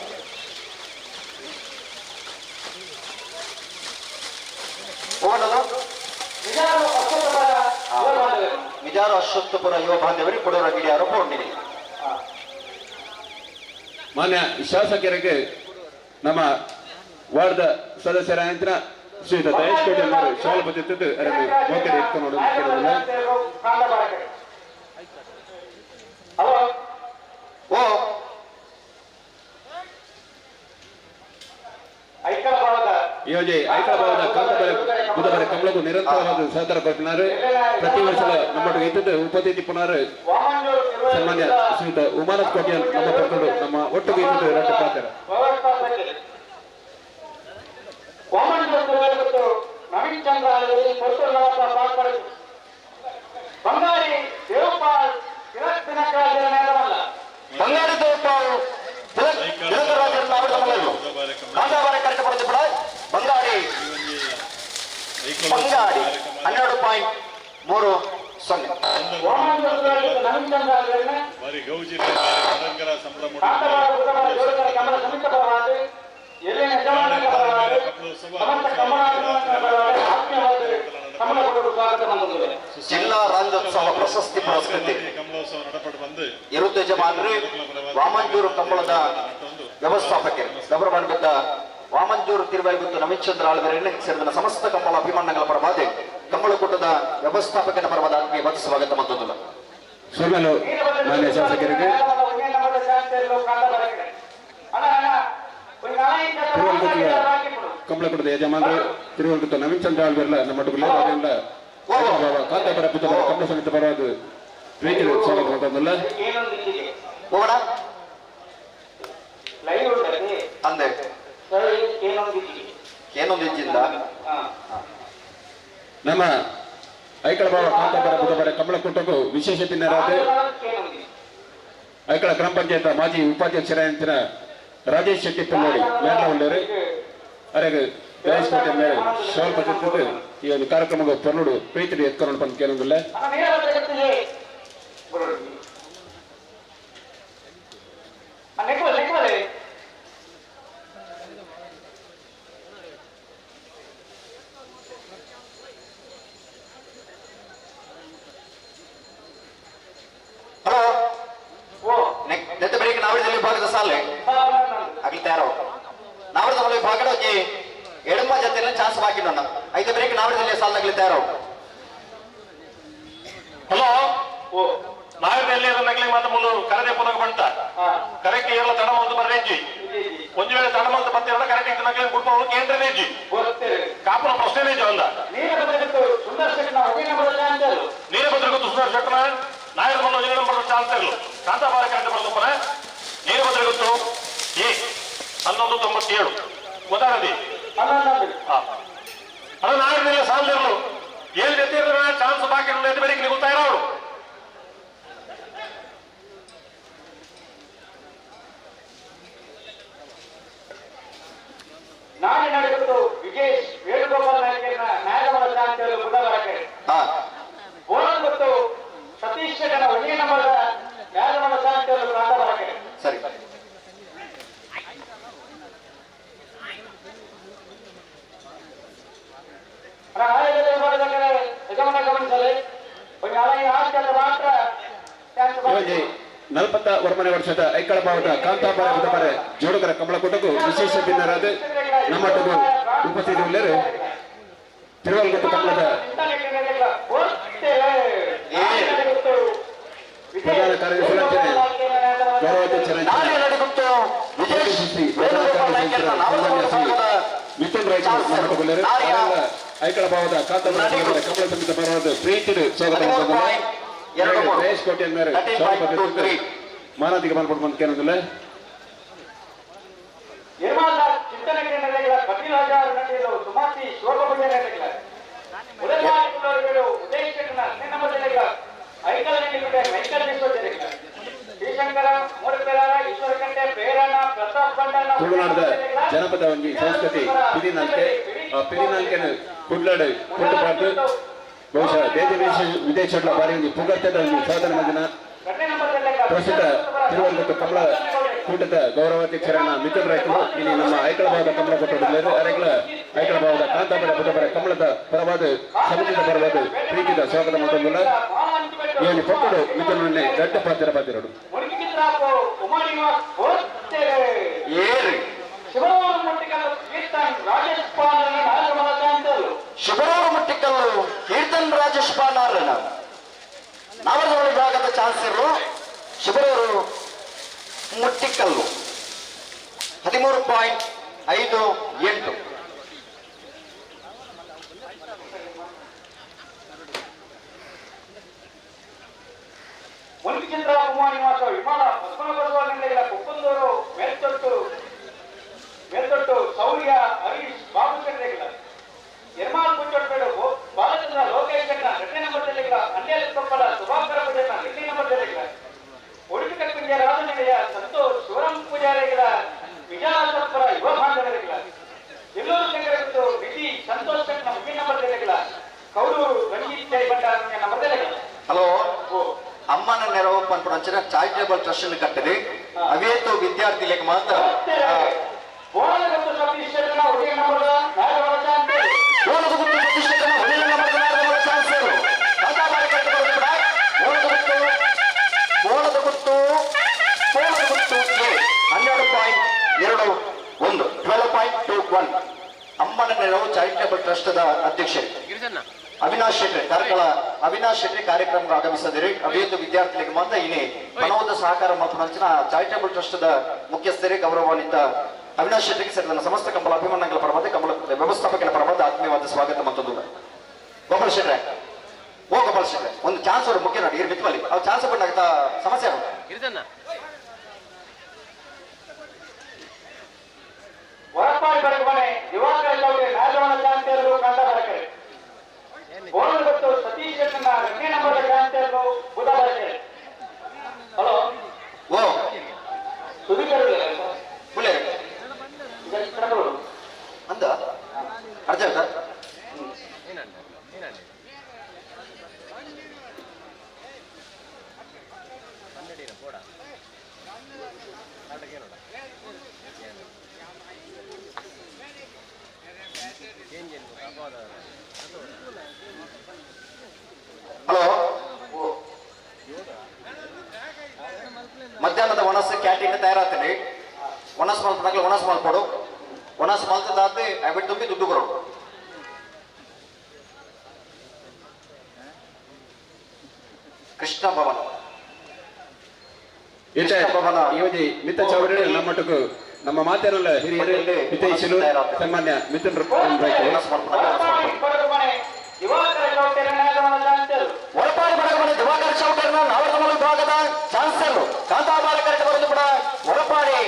ಮಿಜಾರು ಅಶ್ವತ್ಥಪುರ ಯುವ ಬಾಂಧವರು ಕೊಡೂರ ಗಿಡಿಯಾರು ಪೌರ್ಣಿಮೆ. ಮಾನ್ಯ ಶಾಸಕರಿಗೆ ನಮ್ಮ ವಾರ್ಡ್ ಸದಸ್ಯರಾದ ಶ್ರೀಯುತ ದಯೇಶ್ ಕೋಟೆ ಅವರು ಶಾಲು ಬದಿತ್ತಿದ್ದು ಅದನ್ನು ಮೋಕೆರೆ ಇಟ್ಕೊಂಡು ಕೇಳೋದಿಲ್ಲ. ಓ ಈ ಯೋಜನೆ ಐಕಳ ಭಾವದ ಕಾಂತಬಾರೆ ಬುಧಬಾರೆ ಕಮಲಗೂ ನಿರಂತರವಾದ ಸಹಕಾರ ಕೊಟ್ಟಿದ್ದಾರೆ. ಪ್ರತಿ ವರ್ಷ ನಮ್ಮೊಟ್ಟಿಗೆ ಇದ್ದದ್ದು ಉಪತಿಥಿ ಪುನರ್ ಸನ್ಮಾನ್ಯ ಶ್ರೀಯುತ ಉಮಾನಾಥ್ ಕೋಟ್ಯಾನ್ ನಮ್ಮ ಪಡ್ಕೊಂಡು ನಮ್ಮ ಒಟ್ಟಿಗೆ ಇದ್ದದ್ದು ಎರಡು ಪಾತ್ರ. ನವೀನ್ ಚಂದ್ರ ಬಂಗಾರಿ ದೇವಪಾಲ್ ತಿಲಕ್ ತಿಲಕರಾಜರ ಬಂಗಾರಿ ದೇವಪಾಲ್ ತಿಲಕ್ ತಿಲಕರಾಜರ ಕಾಂತಾಬಾರೆ ಕರೆಕ್ಟ್ ಬರೋದು ಕೂಡ ಬಂಗಾಡಿ ಬಂಗಾಡಿ 12.30. ಬಾರಿ ಗೌಜಿನ ಬಾರಿ ಸಂಭ್ರಮ ಜಿಲ್ಲಾ ರಾಜ್ಯೋತ್ಸವ ಪ್ರಶಸ್ತಿ ಪುರಸ್ಕೃತಿ ಇರುತ್ತ ಯಜಮಾನರು ವಾಮಂಜೂರು ಕಂಬಳದ ವ್ಯವಸ್ಥಾಪಕರು ಗೌರವಾನ್ವಿತ ವಾಮಂಜೂರು ತಿರುವೈಗುತ್ತು ನವೀನ್ ಚಂದ್ರ ಆಳ್ವರನ್ನು ಸೇರಿದ ಸಮಸ್ತ ಕಂಬಳ ಅಭಿಮಾನಿಗಳ ಪರವಾದ ಕಂಬಳಕೂಟದ ವ್ಯವಸ್ಥಾಪಕನ ಪರವಾದ ಆತ್ಮೀಯ ಸ್ವಾಗತ ಮಂದೊಂದು. ಸೊಲ್ಮೆಲು ಮಾನ್ಯ ಶಾಸಕರಿಗೆ. ತಿರುವಲ್ಗುತ್ತಿಯ ಕಂಬಳಕುಟದ ಯಜಮಾನರು ತಿರುವಲ್ಗುತ್ತ ನವೀನ್ ಚಂದ್ರ ಆಳ್ವೆರ್ಲ ನಮ್ಮ ಒಟ್ಟುಗುಲ್ಲೆರ್. ಅದರಿಂದ ಕಾಂತಾಬಾರ ಬುಧಬಾರ ಕಮಲ ಸಮಿತಿ ಪರವಾದ ಪ್ರೀತಿ ಸ್ವಾಗತ ಮಾಡ್ತಂದಲ್ಲ. ಅಂದೆ ಏನೊಂದು ನಮ್ಮ ಐಕಳ ಬಾವ ಕಾಂತಾಬಾರ ಬುಧಬಾರ ಕಮಲಕೂಟಕ್ಕೂ ವಿಶೇಷ ಬಿನ್ನರಾದ ಐಕಳ ಗ್ರಾಮ ಪಂಚಾಯತ್ ಮಾಜಿ ಉಪಾಧ್ಯಕ್ಷರಾದ ರಾಜೇಶ್ ಶೆಟ್ಟಿ ಪುಲ್ಲೋಡಿ ಮೇರ್ಲ ಉಳ್ಳೇರು ಅರೆಗ್ ಜಯೇಶ್ ಪಟೇಲ್ ಮೇರೆ ಶಾಲ್ ಪಟ್ಟಿದ್ದು ಈ ಒಂದು ಕಾರ್ಯಕ್ರಮಕ್ಕೆ ಪೊರ್ಲುಡು ಪ್ರೀತಿ ಎತ್ಕೊಂಡು ಬಂದು ಕೇಳೋದಿಲ್ಲ. ನೆತ್ತ ಬೆಳಿಗ್ಗೆ ನಾವರದಲ್ಲಿ ಭಾಗದ ಸಾಲೆ ಅಗ್ಲಿ ತಯಾರು ನಾವರದ ಭಾಗದ ಒಂಜಿ ಎಡಮ ಜೊತೆ ಚಾನ್ಸ್ ಬಾಕಿ ನೋಡ ಐದು ಬೆಳಿಗ್ಗೆ ನಾವರದಲ್ಲಿ ಸಾಲದಾಗಲಿ ತಯಾರು. ಹಲೋ, ನಾವರದಲ್ಲಿ ನಗಲಿ ಮಾತ ಮುಲು ಕರೆದೆ ಪುನಗ ಬಂತ ಕರೆಕ್ಟ್ ಏರ್ಲ ತಡ ಮಂತು ಬರ್ರೇಜಿ ಒಂದು ವೇಳೆ ತಡ ಮಂತು ಬತ್ತಿರಲ್ಲ ಕರೆಕ್ಟ್ ಇತ್ತು ನಗಲಿ ಕುಟುಂಬ ಕೇಂದ್ರ ನೇಜಿ ಕಾಪುನ ಪ್ರಶ್ನೆ ನೇಜಿ ಅಂದ ನೀರಭದ್ರ ಗೊತ್ತು ಸುಂದರ್ ಶೆಟ್ಟನ ನಾಯರ್ ಬಂದು ಒಂಜಿ ನಂಬರ್ ಚಾನ್ಸ್ ಇರಲು ಕಾಂತಾಬಾರ ಕರೆಕ್ಟ್ ಬರ್ತಪ್ಪನ ನೀರಭದ್ರ ಗೊತ್ತು ಎ 1197 ಗೊತ್ತಾಗದಿ ಅಲ್ಲ ನಾಯರ್ ಸಾಲದಿರಲು ಏಳು ಜೊತೆ ಚಾನ್ಸ್ ಬಾಕಿ ಬೆಳಿಗ್ಗೆ ನೀವು ತಯಾರವರು. ನಾಳೆ ನಡೆಯುತ್ತು ವಿಜೇಶ್ ವೇಣುಗೋಪಾಲ್ ನಾಯಕರ ನಾಯಕರ ಚಾನ್ಸ್ ಬುಧವಾರಕ್ಕೆ ಬೋನಸ್ ಗೊತ್ತು ಸತೀಶ್ ಶೆಟ್ಟನ ಒಂದೇ ನಂಬರ್ ನಾಯಕರ ಚಾನ್ಸ್ ಕಾಂತಾಬಾರಕ್ಕೆ. ಸರಿ, ಯಜಮಾನ ಗಮನಿಸಲಿ ಮಾತ್ರ 41 ವರ್ಷದ ಐಕಳ ಭಾವದ ಕಾಂತಾಬಾರ ಬುಧಬಾರ ಜೋಡುಗರ ಕಮಲಕೂಟಕ್ಕೂ ವಿಶೇಷ ಬಿನ್ನರಾದ ನಮ್ಮೊಟ್ಟಿಗೂ ಉಪಸ್ಥಿತಿ ಉಳ್ಳರು ತಿರುವಲ್ಗುತ್ತು ಕಮಲದ ಪ್ರಧಾನ ಕಾರ್ಯದರ್ಶಿ ಗೌರವಾಧ್ಯಕ್ಷರ ಮಿಥುನ್ ರೈ ನಮ್ಮೊಟ್ಟಿಗುಳ್ಳರು. ಐಕಳ ಭಾವದ ಕಾಂತಾಬಾರ ಬುಧಬಾರ ಕಮಲ ಸಮಿತಿ ಪರವಾದ ಪ್ರೀತಿ ಸ್ವಾಗತ ಜಯೇಶ್ ಕೋಟೆ ಮೇರೆ ಮಾನಾದಿಗೆ ಮಲ್ಪಟ್ಟು ಬಂದು ಕೇಳೋದಿಲ್ಲ. ತುಳುನಾಡದ ಜನಪದ ಒಂಜಿ ಸಂಸ್ಕೃತಿ ಪಿರಿನಾಲ್ಕೆ, ಆ ಪಿರಿನಾಲ್ಕೆನು ಕುಡ್ಲಾಡು ಕುಟ್ಟುಪಾಡ್ದು ಬಹುಶಃ ದೇಶ ವಿದೇಶಗಳ ಬಾರಿ ಒಂಜಿ ಪುಗರ್ತೆದ ಒಂಜಿ ಸಾಧನೆ ಮದಿನ ಪ್ರಸ್ತುತ ತಿರುವಲ್ಗುತ್ತು ಕಮಲ ಕೂಟದ ಗೌರವಾಧ್ಯಕ್ಷರನ್ನ ಮಿಥುನ್ ರೈತರು ಇಲ್ಲಿ ನಮ್ಮ ಐಕಳ ಭಾಗದ ಕಮಲ ಕೊಟ್ಟಿದ್ದಾರೆ. ಅರೆಗಳ ಐಕಳ ಭಾಗದ ಕಾಂತಾಬರ ಬುಧಬರ ಕಮಲದ ಪರವಾದ ಸಮಿತಿದ ಪರವಾದ ಪ್ರೀತಿದ ಸ್ವಾಗತ ಮಾಡ್ತಂದಿಲ್ಲ. ಈ ಒಂದು ಪಟ್ಟಡು ಮಿಥುನ್ ದೊಡ್ಡ ಪಾತ್ರ ಪಾತಿರೋಡು. ಶುಭರೂರು ಮುಟ್ಟಿಕಲ್ಲು ಕೀರ್ತನ್ ರಾಜೇಶ್ ಪಾನಾರನ ನಾವರದೊಳ ವಿಭಾಗದ ಚಾನ್ಸಲರು ಶಿಬರೂರು ಮುಟ್ಟಿಕಲ್ಲು 13.58. ಮುಲ್ಕಿಚಂದ್ರ ಉಮಾ ನಿವಾಸ ವಿಮಾನ ಪದ್ಮನಾಭ ನಿಲಯಗಳ ಕುಪ್ಪಂದೂರು ಮೇಲ್ತೊಟ್ಟು ಮೇಲ್ತೊಟ್ಟು ಸೌರ್ಯ ಹರೀಶ್ ಬಾಬು ಚಂದ್ರಗಳ ಎರ್ಮಾಲ್ ಪುಂಚೊಟ್ಟಬೇಡು ಬಾಲಚಂದ್ರ ಲೋಕೇಶ್ ಚಂದ್ರ ಎರಡನೇ ನಂಬರ್ ಜಿಲ್ಲೆಗಳ ಅಂಡ್ಯಾಲ ಕೊಪ್ಪಳ ಸುಭಾಕರ ಪಟೇಲ ಎರಡನೇ ನಂಬರ್ ಜಿಲ್ಲೆಗಳ ಉಡುಪಿ ಕಕ್ಕುಂಜ ರಾಜನಿಲಯ ಸಂತೋಷ್ ಶಿವರಾಮ್ ಪೂಜಾರಿಗಳ ವಿಜಯಪುರ ಯುವ ಬಾಂಧವರಿಗಳ ಎಲ್ಲೂರು ಶಂಕರಗುತ್ತು ನಿಧಿ ಸಂತೋಷ್ ಚಂದ್ರ ಮುಂದಿನ ನಂಬರ್ ಜಿಲ್ಲೆಗಳ ಕೌಡೂರು ರಂಜಿತ್ ಜೈ ಭಂಡಾರ ನಂಬರ್ ಜಿಲ್ಲೆಗಳ. ಹಲೋ, ಅಮ್ಮನ ನೆರವು ಪನ್ಪುನಂಚಿನ ಚಾರಿಟೇಬಲ್ ಟ್ರಸ್ಟ್ ಕಟ್ಟದೆ ಅವೇತು ವಿದ್ಯಾರ್ಥಿಗಳಿಗೆ ಮಾತ್ರ 12.21 12.21 ಅಮ್ಮನ ನೆರವು ಚಾರಿಟೇಬಲ್ ಟ್ರಸ್ಟ್ ಅಧ್ಯಕ್ಷರು. ಅವಿನಾಶ್ ಶೆಟ್ಟಿ ಕಾರ್ಕಳ ಅವಿನಾಶ್ ಶೆಟ್ಟಿ ಕಾರ್ಯಕ್ರಮಕ್ಕೆ ಆಗಮಿಸಿದಿರಿ. ಅಭಿವೃದ್ಧಿ ವಿದ್ಯಾರ್ಥಿಗಳಿಗೆ ಮಾತ್ರ ಇನಿ ಪಣವದ ಸಹಕಾರ ಮತ್ತು ನಂಚಿನ ಚಾರಿಟಬಲ್ ಟ್ರಸ್ಟ್ the ಮುಖ್ಯಸ್ಥರೇ ಗೌರವಾನ್ವಿತ ಅವಿನಾಶ್ ಶೆಟ್ಟಿಗೆ ಸೇರಿದ ಸಮಸ್ತ ಕಂಬಳ ಅಭಿಮಾನಿಗಳ ಪರವಾದ ಕಂಬಳ ವ್ಯವಸ್ಥಾಪಕರ ಪರವಾದ ಆತ್ಮೀಯವಾದ ಸ್ವಾಗತ ಮತ್ತೊಂದು. ಗೋಪಾಲ್ ಶೆಟ್ರೆ, ಓ ಗೋಪಾಲ್ ಶೆಟ್ರೆ, ಒಂದು ಚಾನ್ಸ್ ಅವರು ಮುಖ್ಯ ನೋಡಿ ಇರ್ ಮಿತ್ಮಲ್ಲಿ ಅವ್ರು ಚಾನ್ಸ್ ಬಂದಾಗ ಸಮಸ್ಯೆ ಆಗುತ್ತೆ. ಹೊರಪಾಡಿ ಬರಕಮನೆ ದಿವಾಕರ್ ಚೌಧರಿ ನಾಗವನ ಚಾನ್ಸೆಲ್ಲರು ಕಂಡ ಬರಕರೆ. ಬೋನಗುತ್ತು ಸತೀಶ್ ಶೆಟ್ಟನ ಎರಡನೇ ನಂಬರ್ ಚಾನ್ಸೆಲ್ಲರು ಬುಧ ಬರಕರೆ. ಹಲೋ ಓ ಸುದೀಕರ್ ಬುಲೆ ಅಂದ ಅರ್ಜೆಂಟ್ ಹಲೋ, ಮಧ್ಯಾಹ್ನದ ಒಣಸ್ ಕ್ಯಾಂಟೀನ್ ತಯಾರಾಗ್ತದೆ. ಒಣಸ್ ಮಲ್ಪನಾಗಲಿ ಒಣಸ್ ಮಲ್ಪಡು, ಒಣಸ್ ಮಲ್ತದಾತೆ ಅವಿಟ್ ತುಂಬಿ ದುಡ್ಡು ಬರೋಡು. ಕೃಷ್ಣ ಭವನ ಮಿತ್ತ ಚೌರಿ ನಮ್ಮಟ್ಟಕ್ಕೂ ನಮ್ಮ ಮಾತೇನಲ್ಲ ಹಿರಿಯರು ಹಿತೈಷಿಲು ಸನ್ಮಾನ್ಯ ಮಿಥುನ್ ಒಳಪಾಡಿ ಬಡಗಮನೆ ದಿವಾಕರ್ ಚೌಟರ್ನ ನಾವರ್ಗಮನ ವಿಭಾಗದ ಚಾನ್ಸಲರ್ ಕಾಂತಾಬಾರ ಕರೆಕ್ಟ್ ಬರೆದು ಕೂಡ ಒಳಪಾಡಿ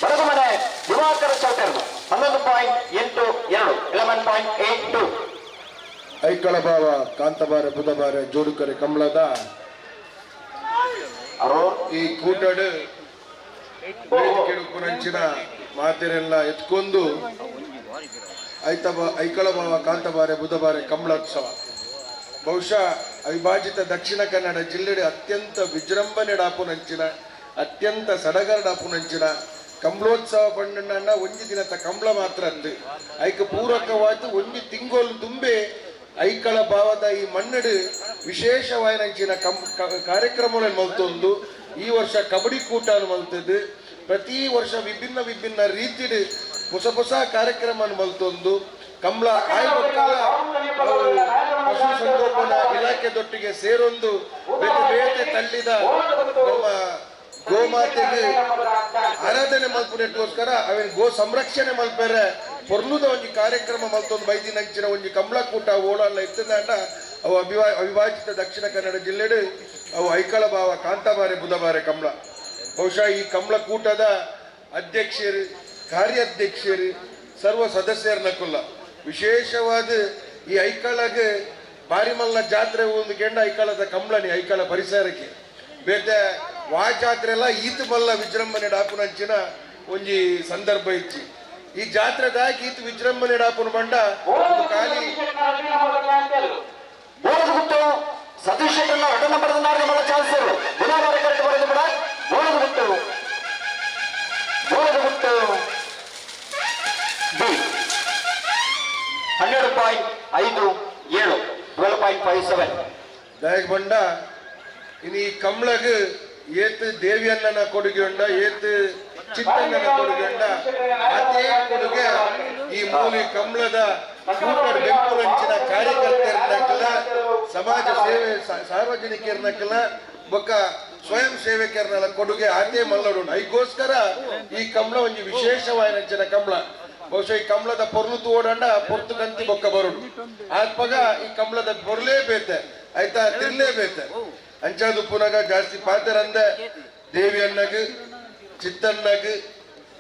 ಬಡಗಮನೆ ದಿವಾಕರ್ ಚೌಟರ್ 11.82 11.82. ಐಕಳಭಾವ ಕಾಂತಬಾರೆ ಬುಧಬಾರೆ ಜೋಡುಕರೆ ಕಮಲದ ಈ ಕೂಟಡು ವೇದಿಕೆ ಮಾತಿರೆಲ್ಲ ಎತ್ಕೊಂಡು ಐಕಳಭಾವ ಕಾಂತಬಾರೆ ಬುಧಬಾರೆ ಕಮಲೋತ್ಸವ ಬಹುಶಃ ಅವಿಭಾಜಿತ ದಕ್ಷಿಣ ಕನ್ನಡ ಜಿಲ್ಲೆ ಅತ್ಯಂತ ವಿಜೃಂಭಣೆ ಡಾಪುನಂಚಿನ ಅತ್ಯಂತ ಸಡಗರ ಡಾಪುನಂಚಿನ ಕಂಬಳೋತ್ಸವ ಪಂಡಣ್ಣ ಒಂಜಿ ದಿನದ ಕಂಬಳ ಮಾತ್ರ ಅಂದು ಐಕ ಪೂರಕವಾದ ಒಂಜಿ ತಿಂಗೋಲು ತುಂಬೆ ಐಕಳ ಭಾವದ ಈ ಮಣ್ಣಡು ವಿಶೇಷವಾಯಿನಂಚಿನ ಕಾರ್ಯಕ್ರಮಗಳನ್ನು ಮಲ್ತೊಂದು ಈ ವರ್ಷ ಕಬಡ್ಡಿ ಕೂಟ ಮಲ್ತದ್ದು. ಪ್ರತಿ ವರ್ಷ ವಿಭಿನ್ನ ವಿಭಿನ್ನ ರೀತಿಡು ಹೊಸ ಹೊಸ ಕಾರ್ಯಕ್ರಮ ಮಲ್ತೊಂದು ಕಂಬಳ ಆಯ್ಬಕ್ಕಲ ಪಶುಸಂಗೋಪನಾ ಇಲಾಖೆದೊಟ್ಟಿಗೆ ಸೇರೊಂದು ಬೇತೆ ಬೇತೆ ತಳ್ಳಿದ ನಮ್ಮ ಗೋಮಾತೆಗೆ ಆರಾಧನೆ ಮಲ್ಪುನೆಟ್ಗೋಸ್ಕರ ಅವೇನು ಗೋ ಸಂರಕ್ಷಣೆ ಮಲ್ಪೆರೆ ಪೊರ್ಲುದ ಒಂಜಿ ಕಾರ್ಯಕ್ರಮ ಮಲ್ತೊಂದು ಬೈದಿನಂಚಿನ ಒಂಜಿ ಕಂಬಳಕೂಟ ಓಡಲ್ಲ ಇತ್ತದಾಂಡ ಅವು ಅವಿಭಾಜಿತ ದಕ್ಷಿಣ ಕನ್ನಡ ಜಿಲ್ಲೆಡು ಅವು ಐಕಳ ಭಾವ ಕಾಂತಾಬಾರೆ ಬುಧಬಾರೆ ಕಂಬಳ. ಬಹುಶಃ ಈ ಕಂಬಳಕೂಟದ ಅಧ್ಯಕ್ಷರು ಕಾರ್ಯಾಧ್ಯಕ್ಷರು ಸರ್ವ ಸದಸ್ಯರನ್ನಕ್ಕಲ್ಲ ವಿಶೇಷವಾದ ಈ ಐಕಳಗೆ ಬಾರಿಮಲ್ಲ ಜಾತ್ರೆ ಒಂದು ಕೆಂಡ ಐಕಳದ ಕಂಬಳನಿ ಐಕಳ ಪರಿಸರಕ್ಕೆ ಬೇತೆ ವಾ ಜಾತ್ರೆ ಎಲ್ಲ ಈತ ಮಲ್ಲ ವಿಜೃಂಭಣೆ ಡಾಪುನಂಚಿನ ಒಂಜಿ ಸಂದರ್ಭ ಇಚ್ಚಿ ಈ ಜಾತ್ರೆದಾಗಿ ಈತ ವಿಜೃಂಭಣೆ ಡಾಪುನ ಬಂಡ ಖಾಲಿ ಸತೀಶ್ ಶೆಟ್ಟರ್ನ ಎರಡು ನಂಬರ್ ಮಲ್ಲ ಚಾನ್ಸರ್ ಬುಧವಾರ ಕರೆಕ್ಟ್ ಬರೆದು ಬಿಡ ಬೋಳಗುತ್ತು ಬೋಳಗುತ್ತು ಬಿ 12.57 12.57. ದಾಯಕ್ ಬಂಡ ಇನ್ನು ಈ ಕಮಲಗ್ ಏತ್ ದೇವಿಯನ್ನನ ಕೊಡುಗೆ ಉಂಡ ಏತ್ ಚಿತ್ತಣ್ಣನ ಕೊಡುಗೆ ಉಂಡ ಅದೇ ಕೊಡುಗೆ ಈ ಮೂಲಿ ಕಮಲದ ಕೂಟಡ್ ಬೆಂಪುರಂಚಿನ ಕಾರ್ಯಕರ್ತರನ್ನಕ್ಕಲ್ಲ ಸಮಾಜ ಸೇವೆ ಸಾರ್ವಜನಿಕರನ್ನಕ್ಕಲ್ಲ ಬೊಕ್ಕ ಸ್ವಯಂ ಸೇವಕರನ್ನೆಲ್ಲ ಕೊಡುಗೆ ಆತೇ ಮಲ್ಲಡು. ಐಗೋಸ್ಕರ ಈ ಕಮಲ ಒಂಜಿ ವಿಶೇಷವಾಯಿನಂಚಿನ ಕಮಲ. ಬಹುಶಃ ಈ ಕಮಲದ ಪೊರ್ಲು ತೋಡಂಡ ಪೊರ್ತು ಕಂತಿ ಬೊಕ್ಕ ಬರುಡು ಆತ್ಮಗ ಈ ಕಮಲದ ಪೊರ್ಲೇ ಬೇತೆ ಆಯ್ತಾ ತಿರ್ಲೇಬೇತೆ ಅಂಚಾದು ಪುನಗ ಜಾಸ್ತಿ ಪಾತರಂದೆ ದೇವಿಯನ್ನಗ್ ಚಿತ್ತಣ್ಣಗ್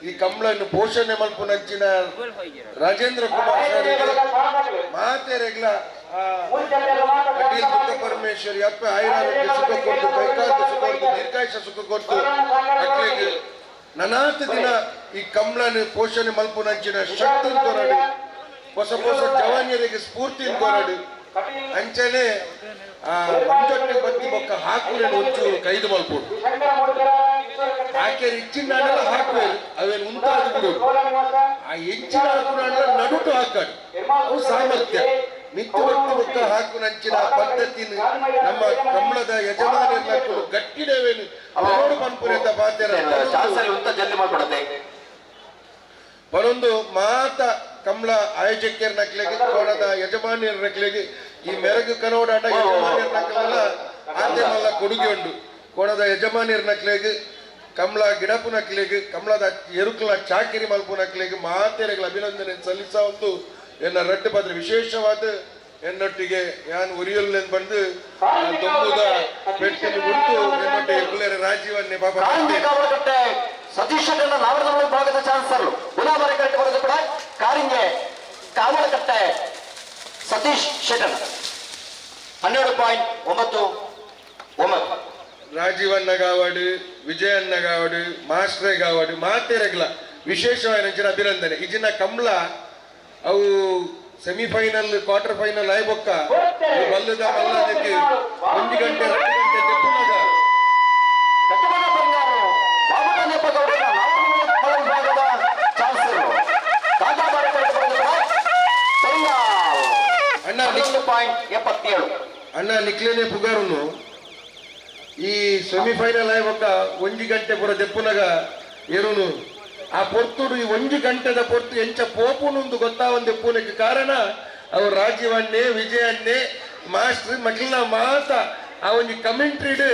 ಈ ಕಮಲನ್ನು ಪೋಷಣೆ ಮಲ್ಪುನಂಚಿನ ರಾಜೇಂದ್ರ ಕುಮಾರ್ ಸರ್ ಮಾತೆರೆಗ್ಲ ಕಟೀಲ್ ದುರ್ಗ ಪರಮೇಶ್ವರಿ ಅಪ್ಪ ಆಯುರಾರೋಗ್ಯ ಸುಖ ಕೊಡ್ತು ಕೈಕಾಲು ಸುಖ ಕೊಡ್ತು ದೀರ್ಘಾಯುಷ ಸುಖ ಕೊಡ್ತು ಅಕ್ಲೆಗ್ ನನಾತ ದಿನ ಈ ಕಮಲನ್ನು ಪೋಷಣೆ ಮಲ್ಪುನಂಚಿನ ಶಕ್ತಿ ಕೊರಡು ಹೊಸ ಹೊಸ ಜವಾನಿಯರಿಗೆ ಸ್ಫೂರ್ತಿ ಕೊರಡು ಅಂಚನೆ ಆ ಒಂಜೊಟ್ಟೆ ಬತ್ತಿ ಬೊಕ್ಕ ಹಾಕುರೇನು ಒಂಚೂರು ಕೈದು ಮಲ್ಪೋಡು ಆಕೆ ಇಚ್ಚಿನ ಹಾಕುವೇರು ಅವೇನು ಉಂಟಾದ ಬಿಡು ಆ ಎಂಚಿನ ಹಾಕುನ ನಡುಟು ಹಾಕಾಡು ಅವು ಸಾಮರ್ಥ್ಯ ನಿತ್ಯ ಬತ್ತಿ ಬೊಕ್ಕ ಹಾಕುನಂಚಿನ ಪದ್ಧತಿನ ನಮ್ಮ ಕಮಲದ ಯಜಮಾನರನ್ನ ಗಟ್ಟಿಡವೇನು ನೋಡು ಪನ್ಪುರೆಂತ ಪಾತ್ರ ಬರೊಂದು ಮಾತ ಕಮಲ ಆಯೋಜಕರ ನಕ್ಲೆಗೆ ಕೋಣದ ಯಜಮಾನಿಯರ ನಕ್ಲೆಗೆ ಈ ಮೆರಗು ಕನೋಡಾಟ ಯಜಮಾನಿಯರ್ ನಕಲೆಲ್ಲ ಆತೆ ಮಲ್ಲ ಕೊಡುಗೆ ಉಂಡು ಕೋಣದ ಯಜಮಾನಿಯರ್ ನಕ್ಲೆಗ್ ಕಮಲ ಗಿಡಪು ನಕ್ಲೆಗ್ ಕಮಲದ ಎರುಕುಲ ಚಾಕಿರಿ ಮಲ್ಪು ನಕ್ಲೆಗ್ ಮಾತೆರೆಗಳ ಅಭಿನಂದನೆ ಸಲ್ಲಿಸ ಒಂದು ಎನ್ನ ರಡ್ಡು ಪಾತ್ರ ವಿಶೇಷವಾದ ಎನ್ನೊಟ್ಟಿಗೆ ಯಾನ್ ಉರಿಯಲ್ಲೆನ್ ಬಂದು ದೊಂಬುದ ಪೆಟ್ಟಿನ ಗುರ್ತು ಎನ್ನೊಟ್ಟಿಗೆ ಕುಲೇರ ರಾಜೀವನ್ನೇ ಪಾಪ ಸತೀಶ್ ನಾವರದ ವಿಭಾಗದ ಚಾನ್ಸಲರ್ ಗುಲಾಬರ ಕರೆಕ್ಟ್ ಬರೋದು ಕೂಡ ಕಾರಿಂಜೆ ಕಾವಲಕಟ್ಟೆ ಸತೀಶ್ ಶೆಟ್ಟರ್ 12.99. ರಾಜೀವಣ್ಣ ಗಾವಡು, ವಿಜಯಣ್ಣ ಗಾವಡು, ಮಾಸ್ಟ್ರೇ ಗಾವಡು, ಮಾತೆರೆಗ್ಲ ವಿಶೇಷವಾದ ಅಭಿನಂದನೆ. ಇಜಿನ ಕಮಲ ಅವು ಸೆಮಿಫೈನಲ್ ಕ್ವಾರ್ಟರ್ ಫೈನಲ್ ಆಯ್ಬೊಕ್ಕ ಬಲ್ಲದ ಮಲ್ಲದಕ್ಕೆ 1 ಗಂಟೆ 2 ಗಂಟೆ ತೆಪ್ಪುನಗ ಅಣ್ಣ 1.77. ಅಣ್ಣ ನಿಕ್ಲೇನೆ ಪುಗಾರುನು ಈ ಸೆಮಿಫೈನಲ್ ಆಯ್ಬೊಕ್ಕ 1 ಗಂಟೆ ಪೂರ ದೆಪ್ಪುನಗ ಏರುನು ಆ ಪೊರ್ತುಡು ಈ 1 ಗಂಟೆದ ಪೊರ್ತು ಎಂಚ ಪೋಪುನುಂದು ಗೊತ್ತಾವಂದೆ ಪೂನಕ್ಕೆ ಕಾರಣ ಅವ್ರು ರಾಜೀವನ್ನೇ ವಿಜಯನ್ನೇ ಮಾಸ್ಟರ್ ಮಕ್ಳಿನ ಮಾತ ಆ ಒಂಜಿ ಕಮೆಂಟ್ರಿಡ್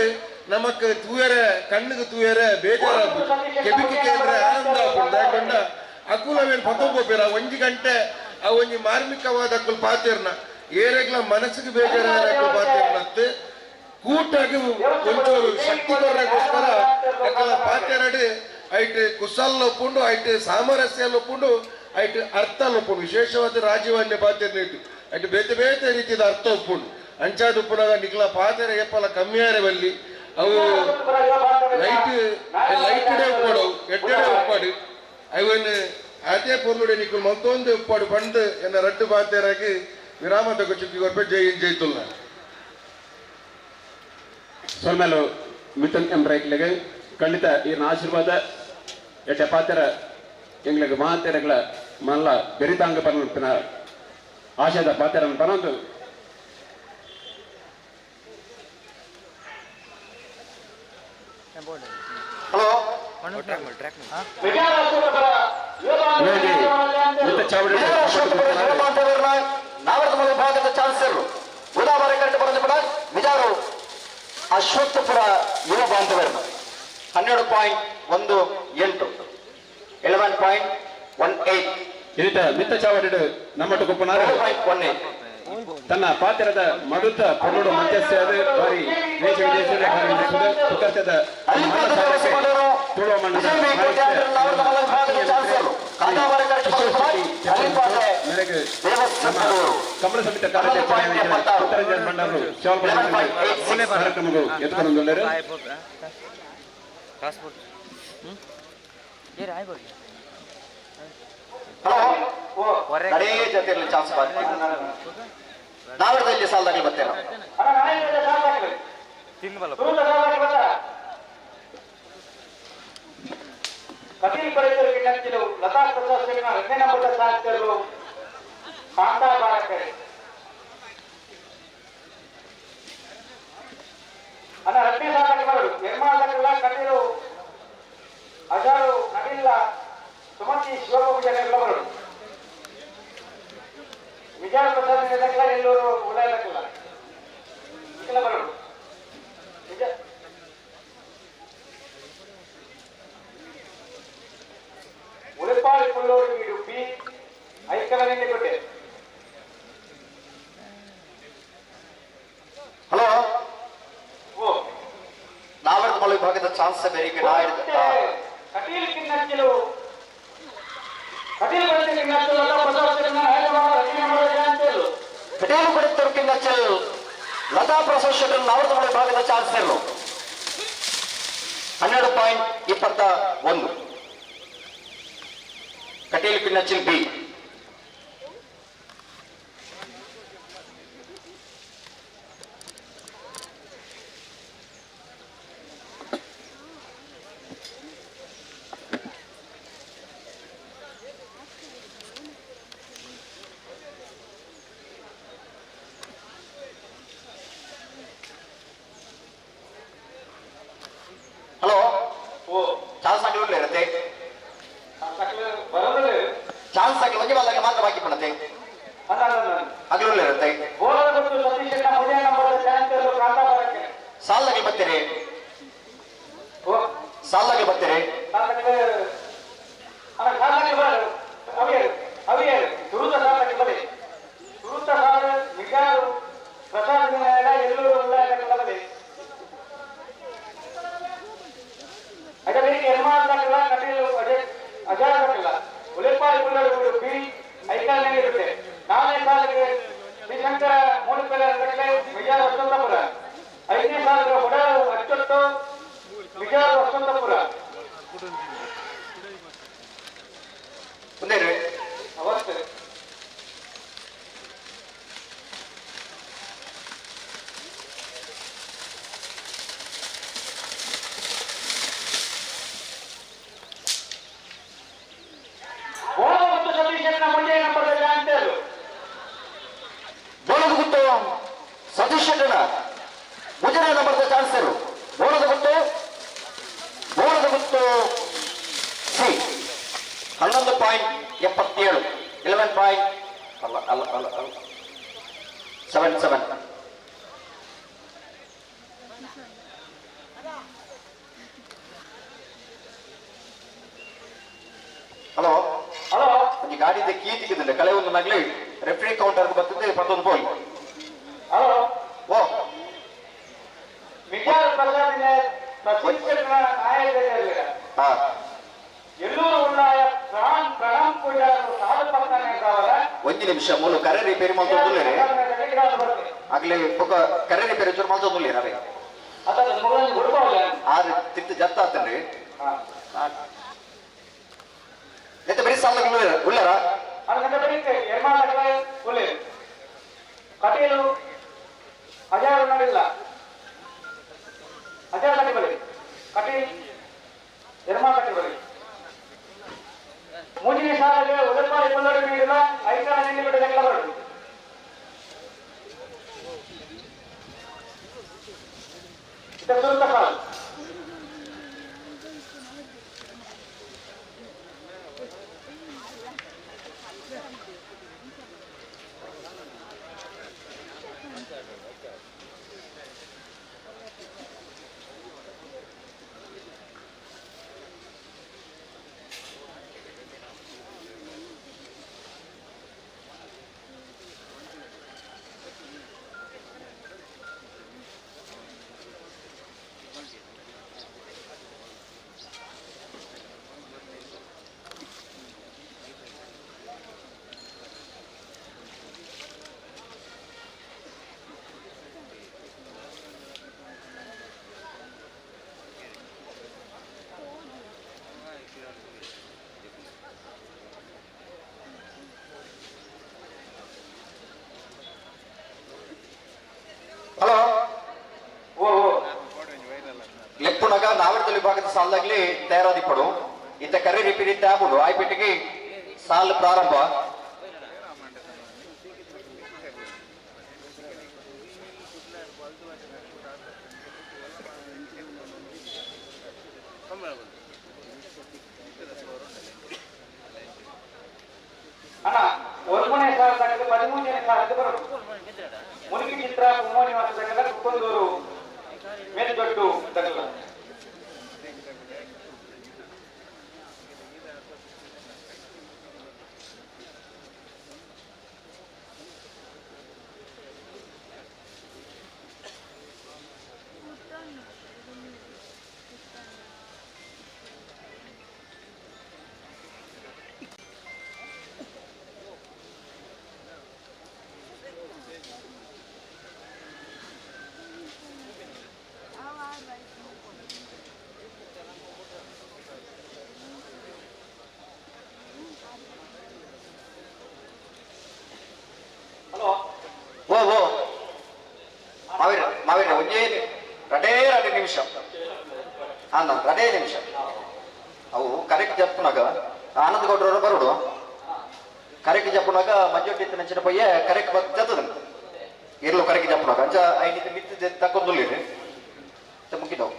ನಮಕ್ ತೂಯರೆ ಕಣ್ಣಿಗೆ ತೂಯರೆ ಬೇಜಾರಾಪು ಕೆಬಿಕಿ ಕೇಂದ್ರ ಆನಂದ ಆಪುಂಡು. ಯಾಕಂಡ ಅಕುಲವೇನು ಪತೊಂಬೋಪೇರ 1 ಗಂಟೆ ಆ ಒಂಜಿ ಮಾರ್ಮಿಕವಾದ ಅಕುಲ್ ಪಾತೆರ್ನ ಏರೆಗ್ಲ ಮನಸ್ಸಿಗೆ ಬೇಜಾರಾದ ಅಕುಲ್ ಪಾತೆರ್ನತ್ತು ಕೂಟಾಗಿ ಒಂಚೂರು ಶಕ್ತಿ ಕೊರ್ರಕ್ಕೋಸ್ಕರ ಅಕಲ ಪಾತೆರಡು ಐಟ್ ಕುಸಲ್ ಒಪ್ಪುಂಡು, ಐಟ್ ಸಾಮರಸ್ಯ ಒಪ್ಪುಂಡು, ಐಟ್ ಅರ್ಥ ಒಪ್ಪುಂಡು. ವಿಶೇಷವಾದ ರಾಜೀವನ್ಯ ಪಾತೆರ್ನ ಇಟ್ಟು ಐಟ್ ಬೇತೆ ಬೇತೆ ರೀತಿಯ ಅರ್ಥ ಒಪ್ಪುಂಡು. ಅಂಚಾದ ಉಪ್ಪುನಾಗ ನಿಕ್ಲ ಪಾತೆರ ಏಪಲ ಕಮ್ಮಿಯಾರೆ ಬಲ್ಲಿ ಅವು ಲೈಟ್ ಲೈಟ್ಡೇ ಉಪ್ಪಾಡು ಎಡ್ಡೆ ಉಪ್ಪಾಡು ಅವನ್ ಅದೇ ಪೊರ್ಲುಡೆ ನಿಕ್ಕುಲ್ ಮತ್ತೊಂದು ಉಪ್ಪಾಡು ಬಂದು ಎನ್ನ ರಡ್ಡು ಪಾತೆರಾಗಿ ವಿರಾಮದ ಚುಕ್ಕಿ ಕೊರ್ಪೆ. ಜೈ ಹಿಂದ್ ಜೈ ತುಲ್ನ. ಸೊಲ್ಮೇಲು ಮಿಥುನ್ ಎಂ ರೈಕ್ಲೆಗ್ ಖಂಡಿತ ಈರ್ನ ಆಶೀರ್ವಾದ ಎಡ್ಡೆ ಪಾತೆರ ಎಂಗ್ಲೆಗ್ ಮಾತೆರೆಗಳ ಮಲ್ಲ ಬೆರಿತಾಂಗ ಪನ್ಪಿನ ಆಶಯದ ಪಾತೆರನ್ನು ಪನೊಂದು ಹಲೋ ನಾವರದ ವಿಭಾಗದ ಚಾನ್ಸಲರ್ ಉದಾಬಾರ ಕರೆಕ್ಟ್ ಬರೋದು ಕೂಡ ಮಿಜಾರು ಅಶ್ವತ್ಥಪುರ ಯುವ ಬಾಂಧವರು 12.18 11.18. ಇದೀತ ಮಿತ್ತ ಚಾವಡಿಡು ನಮ್ಮಟ್ಟು ಕುಪ್ಪನಾರು ತನ್ನ ಪಾತ್ರದ ಮಡುತ್ತ ಪೊನ್ನುಡು ಮಧ್ಯಸ್ಥೆಯಾದ ಬಾರಿ ದೇಶ ವಿದೇಶದ ಬಾರಿ ಪುಕರ್ತದ ತುಳುವ ಮಣ್ಣದ ಮೇರೆಗೆ ನಮ್ಮ ಕಮಲ ಸಮಿತಿ ಕಾರ್ಯಾಧ್ಯಕ್ಷ ಚಿತ್ತರಂಜನ್ ಭಂಡಾರು ಕಾರ್ಯಕ್ರಮಗಳು ಎತ್ಕೊಂಡು ಕಡೇ ಜೊತೆಯಲ್ಲಿ ಚಾನ್ಸ್ ನಾವರದಲ್ಲಿ ಸಾಲದಾಗಲಿ ಬರ್ತೇನೆ. ಕಟೀಲ್ ಪರಿಸರಕ್ಕೆ ಕಂಚಿಲು ಲತಾ ಪ್ರಸಾದ್ ಸಿಂಗ್ 2ನೇ ನಂಬರ್ ಶಾಸಕರು ಕಾಂತಾ ಬಾರಕರೆ ಅಣ್ಣ 2ನೇ ಸಾಲಕ್ಕೆ ಬರೋದು ನಿರ್ಮಾಣದಲ್ಲ ಕಟೀಲು ಹಜಾರು ನವಿಲ್ಲ ಸುಮತಿ ಶಿವಪೂಜೆಲ್ಲ ಬರೋದು ವಿಜಯ ಪ್ರಸಾದ್ ಎಲ್ಲರೂ ಉಳ್ಳಾಯಲ್ಲ ಇದೆಲ್ಲ ಬರೋದು ವಿಜಯ ಉಳಿಪಾಳಿ ಪುಲ್ಲೂರು ವೀಡು ಬಿ ಐಕಲನೆಂಡಿಕೊಟ್ಟೆ. ಹಲೋ ನಾವರದ ವಿಭಾಗದ ಚಾನ್ಸ್ ಬೇರೆ ಕಟೀಲ್ ಕಿನ್ನಚ್ಚಲು ಕಟೀಲ್ ಕಿನ್ನಚ್ಚಲು ಕಟೀಲು ಪಡೆದರು ಕಿನ್ನಚ್ಚಲು ಲತಾ ಪ್ರಸಾದ್ ಶೆಟ್ಟರ್ ನಾವರದ ವಿಭಾಗದ ಚಾನ್ಸಲರ್ 12.21 ಕಟೀಲ್ ಕಿನ್ನಚ್ಚಿಲ್ ಬಿ. ಹಲೋ ಚಾನ್ಸ್ ಹಾಕಲು ಇರುತ್ತೆ ಚಾನ್ಸ್ ಹಾಕಿ ಒಂಜಿ ಬಾಲಾಗ ಮಾತ್ರ ಬಾಕಿ ಪಡತೆ ಅಗಲೂ ಇರುತ್ತೆ. ಸಾಲಾಗಿ ಬರ್ತೀರಿ ಸಾಲಾಗಿ ಬರ್ತೀರಿ ಸತೀಶ್ ಶೆಟ್ಟಣ ಮುಜನೆ ನಂಬರ್ದ ಚಾನ್ಸರು ಬೋಳದ ಗುತ್ತು ಸಿ 11.77 11 ಪಾಯಿಂಟ್ ಅಲ್ಲ ಅಲ್ಲ ಅಲ್ಲ ಅಲ್ಲ 77. ಹಲೋ ಹಲೋ ಒಂಜಿ ಗಾಡಿದ ಕೀ ತಿಕ್ಕಿದಿಲ್ಲ ಕಳೆ ಒಂದು ನಗಲಿ ರೆಫ್ರಿ ಕೌಂಟರ್ ಬರ್ತದೆ ಪತ್ತೊಂದು ಪೋಯಿ. ಹಲೋ ಓ ಒಂಜಿ ನಿಮಿಷ ಮೂಲು ಕರೆ ರಿಪೇರಿ ಮಲ್ತೊಂದುಲ್ಲೇರಿ ಆಗ್ಲೇ ಬೊಕ ಕರೆ ರಿಪೇರಿ ಚೂರು ಮಲ್ತೊಂದುಲ್ಲೇರಿ ಅವೇ ಆರು ತಿರ್ತು ಜತ್ತ ಆತನ್ರಿ ನೆತ್ತ ಬರೀ ಸಾಲ ಉಳ್ಳಾರ ಕಟೀಲು ಹಜಾರ್ ನಡಿಲ್ಲ ಹಜಾರ್ ಕಟ್ಟಿ ಬರಿ ಕಟೀಲ್ ಎರ್ಮಾ ಕಟ್ಟಿ ಬರಿ ಮೂಜಿನ ಸಾಲಿಗೆ ಉದರ್ಪಾಡಿ ಕೊಲ್ಲಡಿ ನೀಡಿಲ್ಲ ಐಕಾರ ನಿಲ್ಲಿ ಬಿಟ್ಟ ಬರಡು ಸುರುತ ಸಾಲು. ಹಲೋ ಓ ಲೆಪ್ಪುನಗ ನಾವರ್ತಲ್ಲಿ ವಿಭಾಗದ ಸಾಲಾಗ್ಲಿ ತಯಾರಾದಿಪ್ಪಡು ಇಂತ ಕರೆ ರಿಪೇರಿ ಆಗುಡು ಆಯ್ಪೆಟ್ಟಿಗೆ ಸಾಲು ಪ್ರಾರಂಭ. ಅಣ್ಣ ಒಂದನೇ ಸಾಲದಾಗ 13ನೇ ಸಾಲಕ್ಕೆ ಬರೋದು ಮುನಿಕಿ ಚಿತ್ರ ಕುಮ್ಮನಿವಾಸ ತಗಲ ಕುಕ್ಕಂದೂರು ಮೇಲ್ದೊಡ್ಡು ತಗಲ. ಓ ಓ ಮಾವೀರ ಮಾವೀರ ಒಂಜೇ ರಡೇ ರಡೆ ನಿಮಿಷ ಅನ್ನ ರಡೇ ನಿಮಿಷ ಅವು ಕರೆಕ್ಟ್ ಜಪ್ಪುನಾಗ ಆನಂದ್ ಗೌಡ್ರವರು ಬರೋಡು ಕರೆಕ್ಟ್ ಜಪ್ಪುನಾಗ ಮಂಜೊಟ್ಟಿ ನಂಚಿನ ಪಯ್ಯ ಕರೆಕ್ಟ್ ಬರ್ತದ ಇರ್ಲು ಕರೆಕ್ಟ್ ಜಪ್ಪುನಾಗ ಅಂಚ ಐದು ಮಿತ್ತು ತಕ್ಕೊಂದುಲ್ಲಿರಿ ಮುಗಿದವು.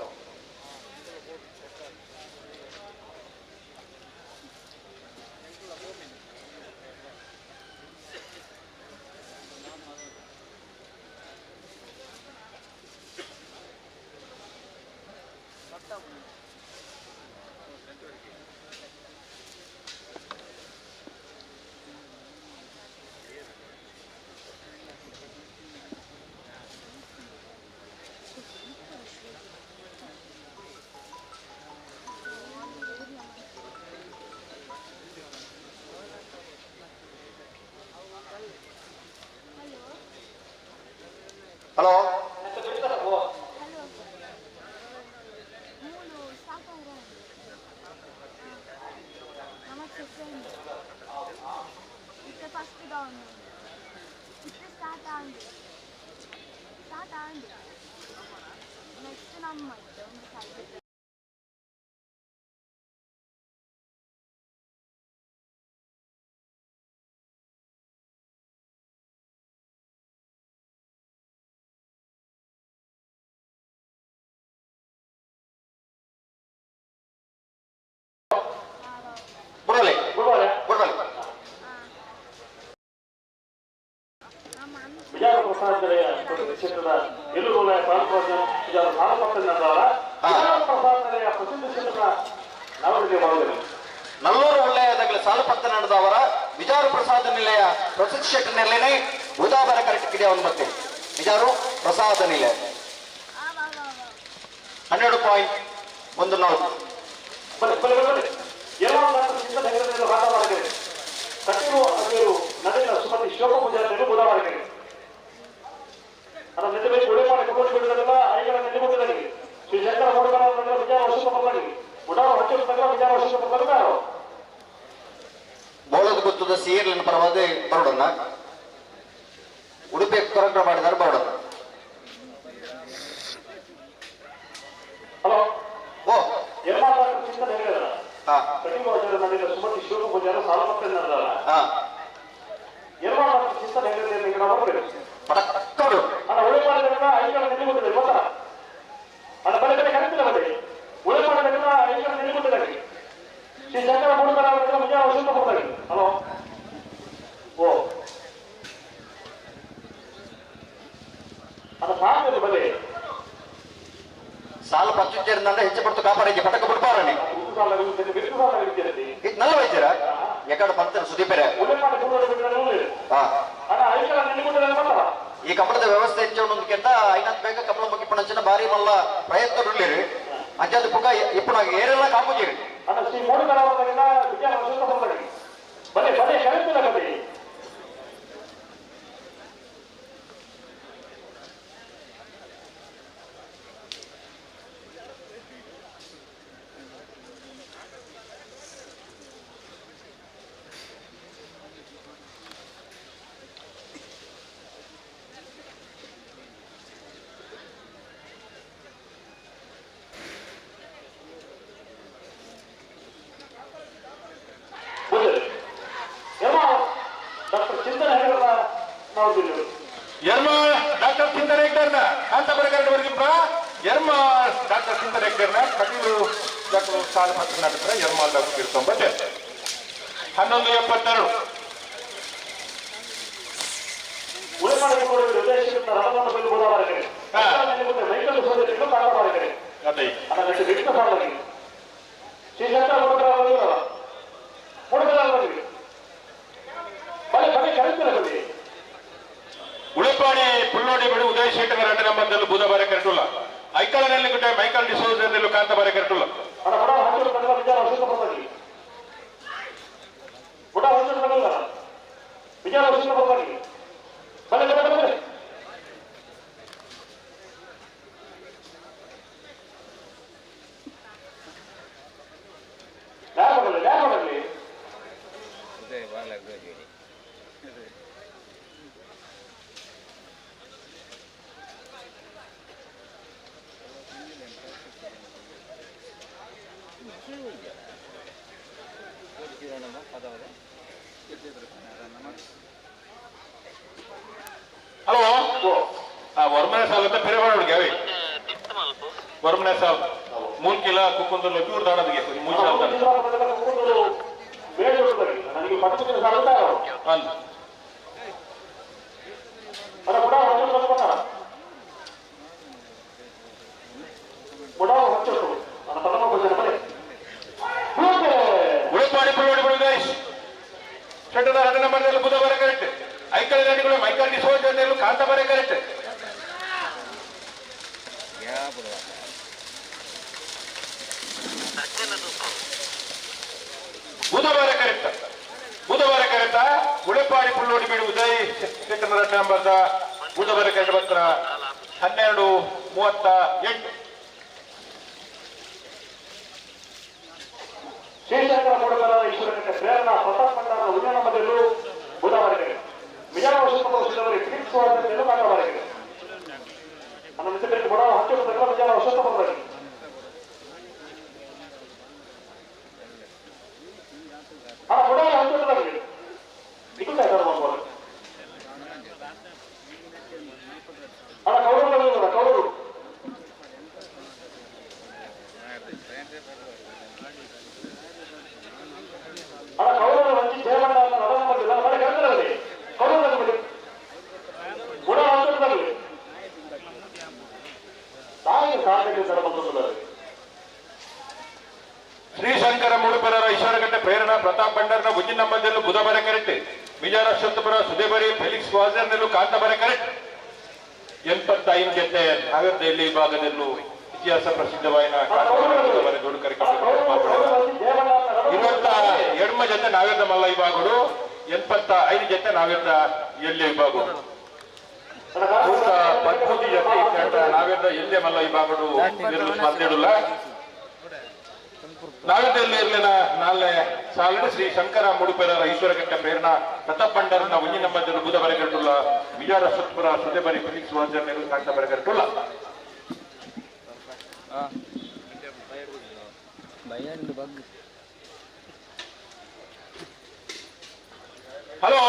ಹಲೋ ನಲ್ಲೂರು ಒಳ್ಳೆಯದಾಗಲಿ ಸಾಲಪತ್ತ ನಡೆದವರ ವಿಜಾರು ಪ್ರಸಾದ ನಿಲಯ ಪ್ರಸಿದ್ಧ ಶೆಟ್ಟ ನೆಲೆನೆ ಉದಾಬರ ಕರೆಕ್ಟ್ ಕಿಡಿಯ ಒಂದು ಮತ್ತೆ ವಿಜಾರು ಪ್ರಸಾದ ನಿಲಯ 12.14. ಬೋಳದ ಗುತ್ತದ ಸೀರ್ಲಿನ ಪರವಾದ ಬರೋಡನ್ನ ಉಡುಪಿ ಕೊರಂಗ್ರ ಮಾಡಿದಾರೆ ಬರೋಡನ್ನ. ಹಲೋ ಓ ಸಾಲ ಪಚ್ಚುಚ್ಚೇರಿದಂದ್ರೆ ಹೆಚ್ಚು ಪಡ್ತು ಕಾಪಾಡಿಗೆ ಪಟಕ ಬಿಡ್ಪಾರನೆ ಇದು ನಲ್ಲ ವೈದ್ಯರ ಎಕಡ ಪಂತರ ಸುದೀಪರೆ. ಈ ಕಮಲದ ವ್ಯವಸ್ಥೆ ಹೆಚ್ಚು ಐನಾತ್ ಬೇಗ ಕಮಲ ಮುಗಿಪಣಂಚಿನ ಭಾರಿ ಮಲ್ಲ ಪ್ರಯತ್ನ ಉಳ್ಳಿರಿ ಅಂಚಾದ ಪುಕ್ಕ ಇಪ್ಪು ಏರೆಲ್ಲ ಕಾಪುಜಿರಿ. Doctor Chintan ಹೆಗ್ಡರ್ನ ಕಾಂತಾಪುರ curd ಯರ್ಮ doctor Chintan ಹೆಗ್ಡರ್ನ Kateel doctor ಸಾಲ ಪತ್ರ ನಾಟಕ ಯರ್ಮಾಲ್ ಡಾಕ್ಟರ್ ಇರ್ತೊಂಬತ್ತೆ 11:72. ಉಳಿಪಾಡಿ ಪುಲ್ಲೋಡಿ ಬಿಡು ಉದಯ ಶೆಟ್ಟರ್ 2 ನಂಬರ್ದಲ್ಲಿ ಬುಧವಾರ ಕರೆಟುಲ್ಲ ಐಕಳನಲ್ಲಿ ಗುಡ್ಡೆ ಮೈಕಲ್ ಡಿಸೋಜರ್ನಲ್ಲಿ ಕಾಂತಾಬಾರ ಕರೆಟುಲ್ಲ. ಹಲೋ ವರ್ಮನೆ ಸಾಲ್ ಅಂತ ಪೆರೆ ಅವಿ ವರ್ಮನೆ ಸಾಲ್ ಮೂಲ್ಕಿಲ ಕುಕ್ಕುಂದಲ್ಲ ಚೂರು ದಾಡದಿಗೆ ಮೂರು ಸಾಲ್ ಬುಧವಾರ ಕರೆಕ್ಟ್ ಬುಧವಾರ ಕರೆತ ಉಳೆಪಾಡಿ ಪುಳ್ಳೋಡಿ ಬೀಡು ಉದಯ್ ಶೆಟ್ಟರ್ ನಂಬರ್ದ ಬುಧವಾರ ಕರೆಕ್ಟ್ ಪತ್ರ 12:38. ಶ್ರೀಶಂಕರ ಮೂಡಗರ ಈಶ್ವರಕಟ್ಟೆ ಪ್ರೇರಣಾ ಪ್ರತಾಪ್ ಭಂಡಾರ ಉದ್ಯಾನ ಮಧ್ಯರು ಬುಧವಾರ ಮಿಜಾರ ವಶಸ್ಥವರು ಫಿಲಿಕ್ಸ್ ಮಾತಾಡಬಾರಗಿದೆ. ನಮ್ಮ ಮಿತ್ರರಿಗೆ ಬಡ ಹತ್ತು ಮಿಜಾರ ವಶಸ್ಥ ಬಂದವರಿಗೆ ಶ್ರೀಶಂಕರ ಮೂಡುಪೆರರ ಈಶ್ವರಗಟ್ಟೆ ಪ್ರೇರಣಾ Pratap ಭಂಡಾರನ ಉಜ್ಜಿನ ಮಧ್ಯದಲ್ಲೂ ಬುಧಬಾರ correct ಮಿಜಾರ Ashwathapura ಸುದೇಬರಿ Felix ವಾಜರ್ನಲ್ಲೂ ಕಾಂತಬಾರ correct 85 ಜೊತೆ ನಾಗರದಲ್ಲಿ ವಿಭಾಗದಲ್ಲೂ ಇತಿಹಾಸ ಪ್ರಸಿದ್ಧವಾದ ದೊಡ್ಡ 22 ಜೊತೆ ನಾವೇಂದ್ರ ಮಲ್ಲ ವಿಭಾಗಗಳು, 85 ಜೊತೆ ನಾವೇಂದ್ರ ಎಲ್ಯ ವಿಭಾಗಗಳು, 113 ಜೊತೆ ನಾವೇಂದ್ರ ಎಲ್ಯ ಮಲ್ಲ ವಿಭಾಗಗಳು ಸ್ಪರ್ಧೆಡುಲ್ಲ. ನಾಗದಲ್ಲಿ ಇರ್ಲಿನ ನಾಳೆ ಸಾಲಿನ ಶ್ರೀ ಶಂಕರ ಮುಡುಪೆರರ ಈಶ್ವರಘಟ್ಟ ಪ್ರೇರಣಾ ಪ್ರತಾಪ್ ಭಂಡಾರನ ಒಂಜಿ ನಂಬರ್ ಬುಧ ಬರಗಟ್ಟುಲ್ಲ ವಿಜಾರ ಸತ್ಪುರ ಸುದೇಬರಿ ಫಿಲಿಕ್ಸ್ ವಾಜರ್ ಕಾಂತ ಬರಗಟ್ಟುಲ್ಲ. ಹಲೋ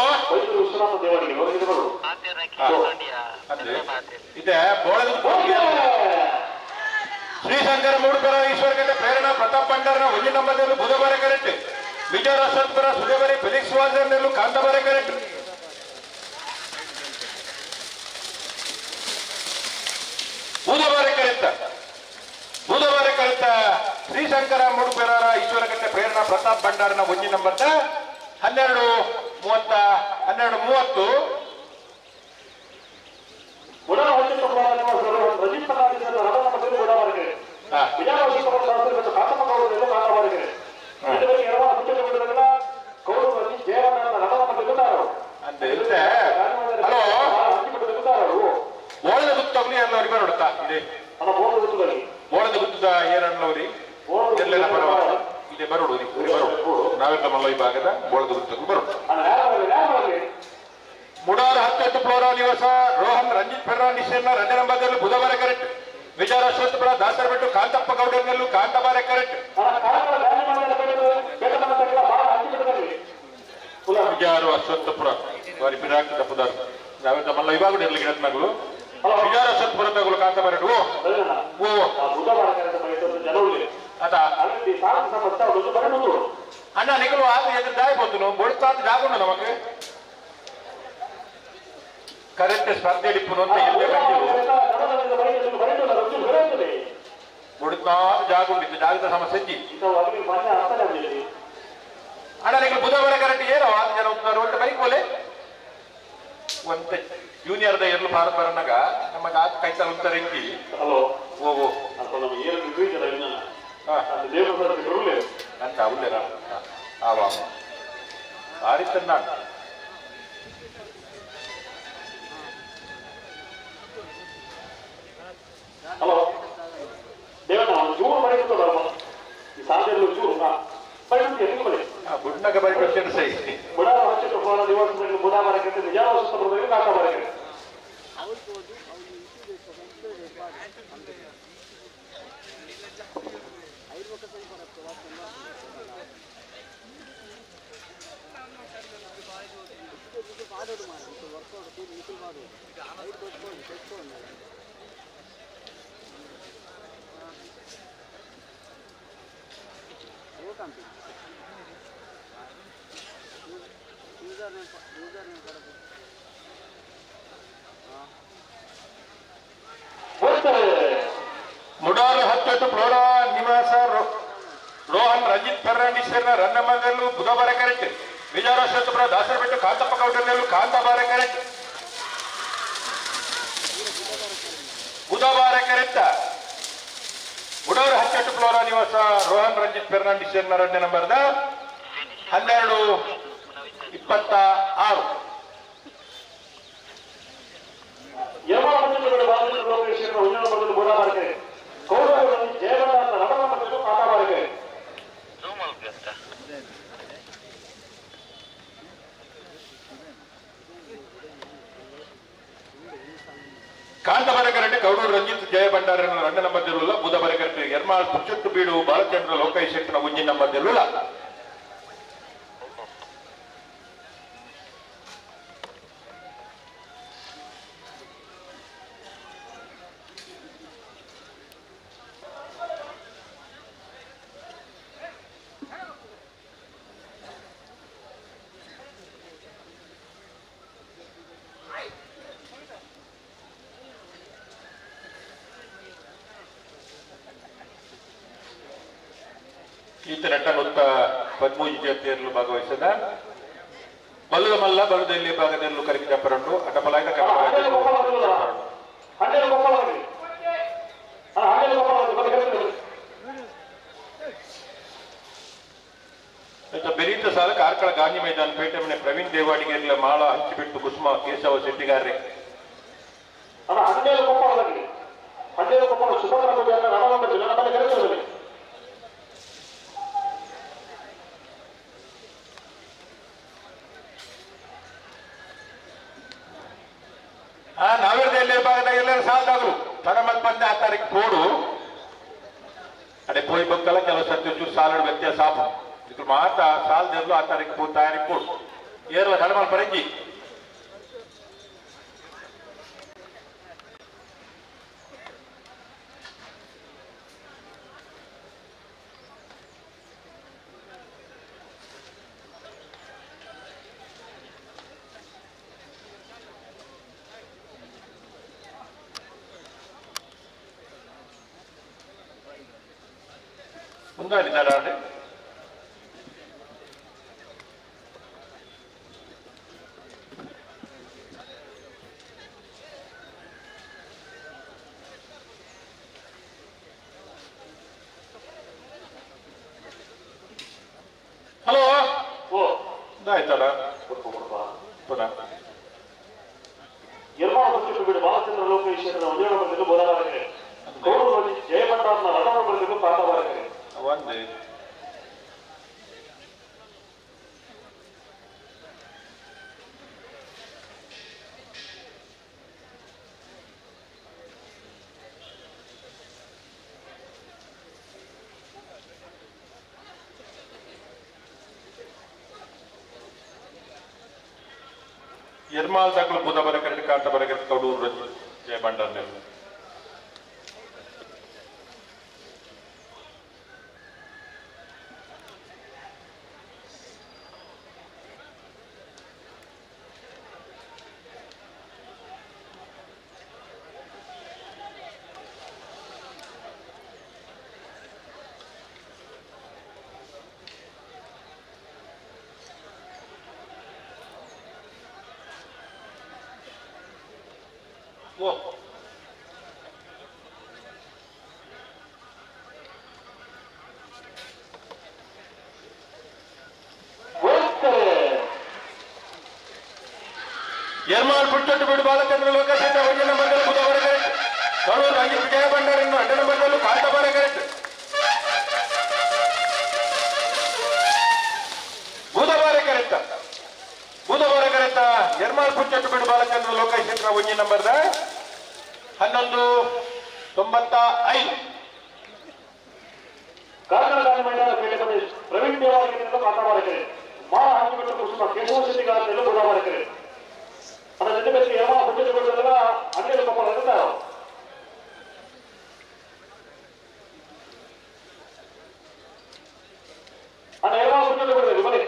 ಇದೆ ಶ್ರೀಶಂಕರ ಮೂಡುಪೆರ ಈಶ್ವರಗಡ್ಡೆ ಪ್ರೇರಣಾ ಪ್ರತಾಪ್ ಭಂಡಾರನ ಒಂಜಿ ನಂಬರ್ ಬುಧವಾರ ಕರೆಕ್ಟ್ ವಿಜಯ ಸತ್ಪುರ ಸುದೇಬರಿ ಫಿಲಿಕ್ಸ್ ವಾಜರ್ನಲ್ಲೂ ಕಾಂತಬಾರ ಕರೆಕ್ಟ್. ಬುಧವಾರ ಕರೆಕ್ಟ್ ಬುಧವಾರ ಕರೆಕ್ಟ್ ಶ್ರೀಶಂಕರ ಮೂಡುಪೆರರ ಈಶ್ವರಗಡ್ಡೆ ಪ್ರೇರಣಾ ಪ್ರತಾಪ್ ಭಂಡಾರನ ಒಂಜಿ ನಂಬರ್ 12:30 12:30. ಹಲೋ ಬೋಳದ ಗುತ್ತೋಗ್ಲಿ ಅನ್ನೋರಿಗೆ ಬರೋಡುತ್ತಾ ಇದೆ ಬೋಳದ ಗುತ್ತದ ಏನನ್ನೋರಿ ಎಲ್ಲೆಲ್ಲ ಬರವ ಇದೆ ಬರೋಡು ಬರೋಡು ನಾವೆಲ್ಲ ಮಲ್ಲ ವಿಭಾಗದ ಬೋಳದ ಗುತ್ತಕ್ಕೆ ಬರೋಡು. ಮುಡಾರ 18 ಫ್ಲೋರಾ ನಿವಾಸ ರೋಹನ್ ರಂಜಿತ್ ಫೆರ್ನಾಂಡಿಸ್ ಎರಡನೇ ನಂಬರ್ದಲ್ಲಿ ಬುಧವಾರ ಕರೆಕ್ಟ್ ವಿಚಾರ ಅಶ್ವತ್ಥಪುರ ದಾಸರಬೆಟ್ಟು ಕಾಂತಪ್ಪ ಗೌಡನಲ್ಲೂ ಕಾಂತಬಾರೆ ಕರೆಕ್ಟ್ ವಿಜಾರು ಅಶ್ವತ್ಥಪುರ ವಾರಿ ಪಿರಾಕ್ ತಪ್ಪುದಾರು ನಾವೆಲ್ಲ ಮಲ್ಲ ವಿಭಾಗ ಇರಲಿ ಗಿಡದ ಮಗಳು ವಿಜಾರ ಅಶ್ವತ್ಥಪುರ ತಗೊಳ್ಳು ಕಾಂತಬಾರೆ ಓ ಓ ಅದ ಅಣ್ಣ ನಿಗಲು ಆದ ಎದುರು ದಾಯಿ ಬಂದು ಬೊಡ್ತಾದ ಜಾಗುಂಡು ನಮಗೆ ಕರೆಕ್ಟ್ ಸ್ಪರ್ಧೆ ಇಪ್ಪನು ಅಂತ ಎಲ್ಲೇ ಬೊಡ್ತಾದ ಜಾಗುಂಡಿತ್ತು ಜಾಗದ ಸಮಸ್ಯೆ ಅಣ್ಣ ನಿಗಲು ಬುಧವಾರ ಕರೆಕ್ಟ್ ಏನೋ ಆರು ಜನ ಉಂಟು ಒಟ್ಟು ಬೈಕೋಲೆ ಒಂತೆ ಜೂನಿಯರ್ದ ಎರ್ಲು ಭಾರತ ಬರನಾಗ ನಮಗೆ ಆತ ಕೈತಲ್ ಉತ್ತರ ಇಂಕಿ. ಹಲೋ ಓ ಓ ಅಂತ ಉಲ್ಲೇರ ಆವ ಆರಿತನ್ನ ಹಲೋ ದೇವಣ್ಣ ಚೂರು ಬರೀತದಲ್ಲ ಈ ಸಾಧ್ಯಲ್ಲ ಚೂರು ಗುಡ್ನಾಗ ಬರಿ ಕ್ವಶನ್ ಸೈ ಬುಡಾರ ಹಚ್ಚಿ ನಿವಾಸದಲ್ಲಿ ಬುಧಾವಾರಕ್ಕೆ ನಿಜಾನ ಸಂದರ್ಭದಲ್ಲಿ ನಾಲ್ಕು ಮುಡಾರು 18 ಫ್ಲೋರಾ ನಿವಾಸ ರೋಹನ್ ರಂಜಿತ್ ಫೆರ್ನಾಂಡಿಸ್ ರನ್ನಮದಲ್ಲೂ ಬುಧವಾರ ಕರೆಕ್ಟ್ ವಿಜಯ ಅಶ್ವತ್ಥಪುರ ದಾಸರಬೆಟ್ಟು ಕಾಂತಪ್ಪ ಗೌಡನಲ್ಲೂ ಕಾಂತಬಾರ ಕರೆಕ್ಟ್ ಬುಧವಾರ ಕರೆಕ್ಟ್ ಬುಡ ಕೊಡೂರು ಹಚ್ಚಟ್ಟು ಫ್ಲೋರಾ ನಿವಾಸ ರೋಹನ್ ರಂಜಿತ್ ಫೆರ್ನಾಂಡಿಸ್ ಎರಡನೇ ನಂಬರ್ದ 12:26. ಕಾಂತಬರಕರೆಡ್ಡಿ ಕೌಡೂರು ರಂಜಿತ್ ಜಯ ಭಂಡಾರ ರಂಡ ನಂಬರ್ ತಿರುವುಲ್ಲ. ಬುಧ ಬರಕರೆಡ್ಡಿ ಎರ್ಮಾಳ್ ಪುಚ್ಚುಟ್ಟು ಬೀಡು ಬಾಲಚಂದ್ರ ಲೋಕೈ ಶೆಟ್ಟನ ಉಂಜಿನ ನಂಬರ್ ತಿರುವುಲ್ಲ. ಈತ ನಟ್ಟನುತ್ತ ಪದ್ಮೂಜಿ ಜಯಂತಿಯಲ್ಲೂ ಭಾಗವಹಿಸಿದ ಬಲ್ಲದ ಮಲ್ಲ ಬಲ್ಲದಲ್ಲಿ ಭಾಗದಲ್ಲೂ ಕರಿಕೆ ಚಪ್ಪರಂಡು ಅಟಪಲಾಯ್ದ ಬೆರೀತ ಸಾಲ ಕಾರ್ಕಳ ಗಾಂಧಿ ಮೈದಾನ ಪೇಟೆ ಮನೆ ಪ್ರವೀಣ್ ದೇವಾಡಿಗೆ ಮಾಳ ಹಂಚಿಬಿಟ್ಟು ಕುಸುಮ ಕೇಶವ ಶೆಟ್ಟಿಗಾರ್ರೆ. ನಾವೇರ್ದ ಭಾಗದ ಎಲ್ಲರೂ ಸಾಲದಾಗಲು ತಡ ಬಂದೆ ಆ ತಾರೀಕು ಕೋಡು ಅಡೆ ಪೋಯಿ ಬಕ್ಕಲ ಕೆಲವು ಸತ್ಯ ಚೂರು ಸಾಲಡು ವ್ಯತ್ಯಾಸ ಆಪು ಇದು ಮಾತ ಸಾಲದೆಲ್ಲೂ ಆ ತಾರೀಕು ಪೋ ತಯಾರಿ ಕೋಡು ಏರ್ಲ ತಡಮಲ್ ಪರಂಜಿ. ಮುಂದಾಡಿದ್ದಾರೆ. ಹಲೋ ಆಯ್ತಲ್ಲ ಪುನಃ ಬಾಲಚಂದ್ರ ಲೋಕೇಶ್ವರ ಒಂದೇ ಎರ್ಮಾಲ್ ದಾಖಲು ಬುಧ ಬರಕರೆಡ್ ಕಾಂತ ಬರಕರೆಡ್ ಕೌಡೂರು ರಂಜಿತ್ ಜಯ ಭಂಡಾರ್. ಎರ್ಮಾಲ್ ಪುಟ್ಟಟ್ಟು ಬಿಡು ಬಾಲಚಂದ್ರ ಲೋಕಶೆಟ್ಟ ಒಂದೇ ನಂಬರ್ಗಳು ಬುಧ ಬರಕರೆಟ್ ಕಡೂರು ರಂಜಿತ್ ಜಯ ಭಂಡಾರನ್ನು ಅಡ್ಡ ನಂಬರ್ಗಳು ಕಾಂತ ಬರಕರೆಟ್ ಬುಧ ಬರಕರೆತ್ತ ಬುಧ ಬರಕರೆತ್ತ ಎರ್ಮಾಲ್ ಪುಟ್ಟಟ್ಟು ಬಿಡು ಬಾಲಚಂದ್ರ ಲೋಕಶೆಟ್ಟರ ಒಂದೇ ನಂಬರ್ದ 11:95. ಕಾರ್ಕಳ ಗಾಂಧಿ ಮೈದಾನ ಪೇಟೆ ಪ್ರವೀಣ್ ದೇವಾಲಯದಿಂದ ಕಾಂತ ಬರಕರೆ ಮಾಳ ಹಂಚಿಬಿಟ್ಟು ಕುಸುಮ ಕೇಶವ ಶೆಟ್ಟಿಗಾರನೆಲ್ಲ ಬುಧ ಬರಕರೆ ಅದರ ಜೊತೆ ಬೇರೆ ಯಾವ ಹುಟ್ಟಿದ ಹನ್ನೆರಡು ಕೊಪ್ಪಳ ಅಣ್ಣ ಎಲ್ಲ ಹುಟ್ಟಿದ ಬನ್ನಿ.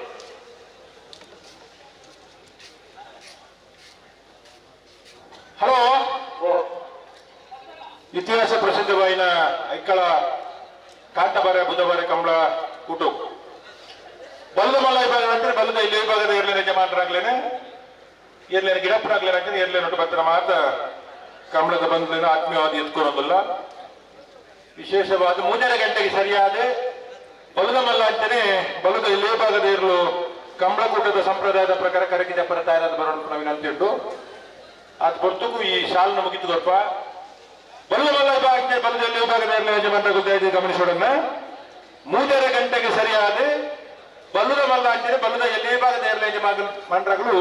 ಹಲೋ ಇತಿಹಾಸ ಪ್ರಸಿದ್ಧವಾಯಿನ ಐಕಳ ಕಾಂತಬಾರ ಬುಧಬಾರ ಕಂಬಳ ಕೂಟು ಬಲ್ಲದ ಮಲ್ಲ ವಿಭಾಗ ಅಂದ್ರೆ ಬಲ್ಲದ ಇಲ್ಲಿ ವಿಭಾಗದ ಏರ್ಲೇನ ಯಜಮಾನರಾಗ್ಲೇನೆ ಏರ್ಲೇನ ಗಿಡಪ್ಪರಾಗ್ಲೇನೆ ಅಂದ್ರೆ ಏರ್ಲೇನ ಒಟ್ಟು ಬತ್ತರ ಮಾತ ಕಂಬಳದ ಬಂದ್ಲೇನ ಆತ್ಮೀಯವಾದ ಎತ್ಕೊಳೋದಿಲ್ಲ. ವಿಶೇಷವಾದ 3:30 ಗಂಟೆಗೆ ಸರಿಯಾದ ಬಲುದ ಮಲ್ಲ ಅಂಚನೆ ಬಲುದ ಎಲ್ಲೇ ಭಾಗದ ಇರಲು ಕಂಬಳಕೂಟದ ಸಂಪ್ರದಾಯದ ಪ್ರಕಾರ ಕರಗಿ ಜಪ್ಪರ ತಯಾರಾದ ಬರೋಣ ವಿನಂತಿ ಉಂಟು. ಅದು ಹೊರತುಗೂ ಈ ಶಾಲನ್ನು ಮುಗಿತು ಗೊಪ್ಪ ಬಲುದ ಮಲ್ಲ ಭಾಗಕ್ಕೆ ಬಲುದ ಎಲ್ಲೇ ಭಾಗದ ಇರಲು ಯಜಮಾನರ ದಯವಿಟ್ಟು ಗಮನಿಸೋಣ. 3:30 ಗಂಟೆಗೆ ಸರಿಯಾದ ಬಲುದ ಮಲ್ಲ ಅಂಚನೆ ಬಲುದ ಎಲ್ಲೇ ಭಾಗದ ಇರಲು ಯಜಮಾನ ಮಂಡ್ರಗಳು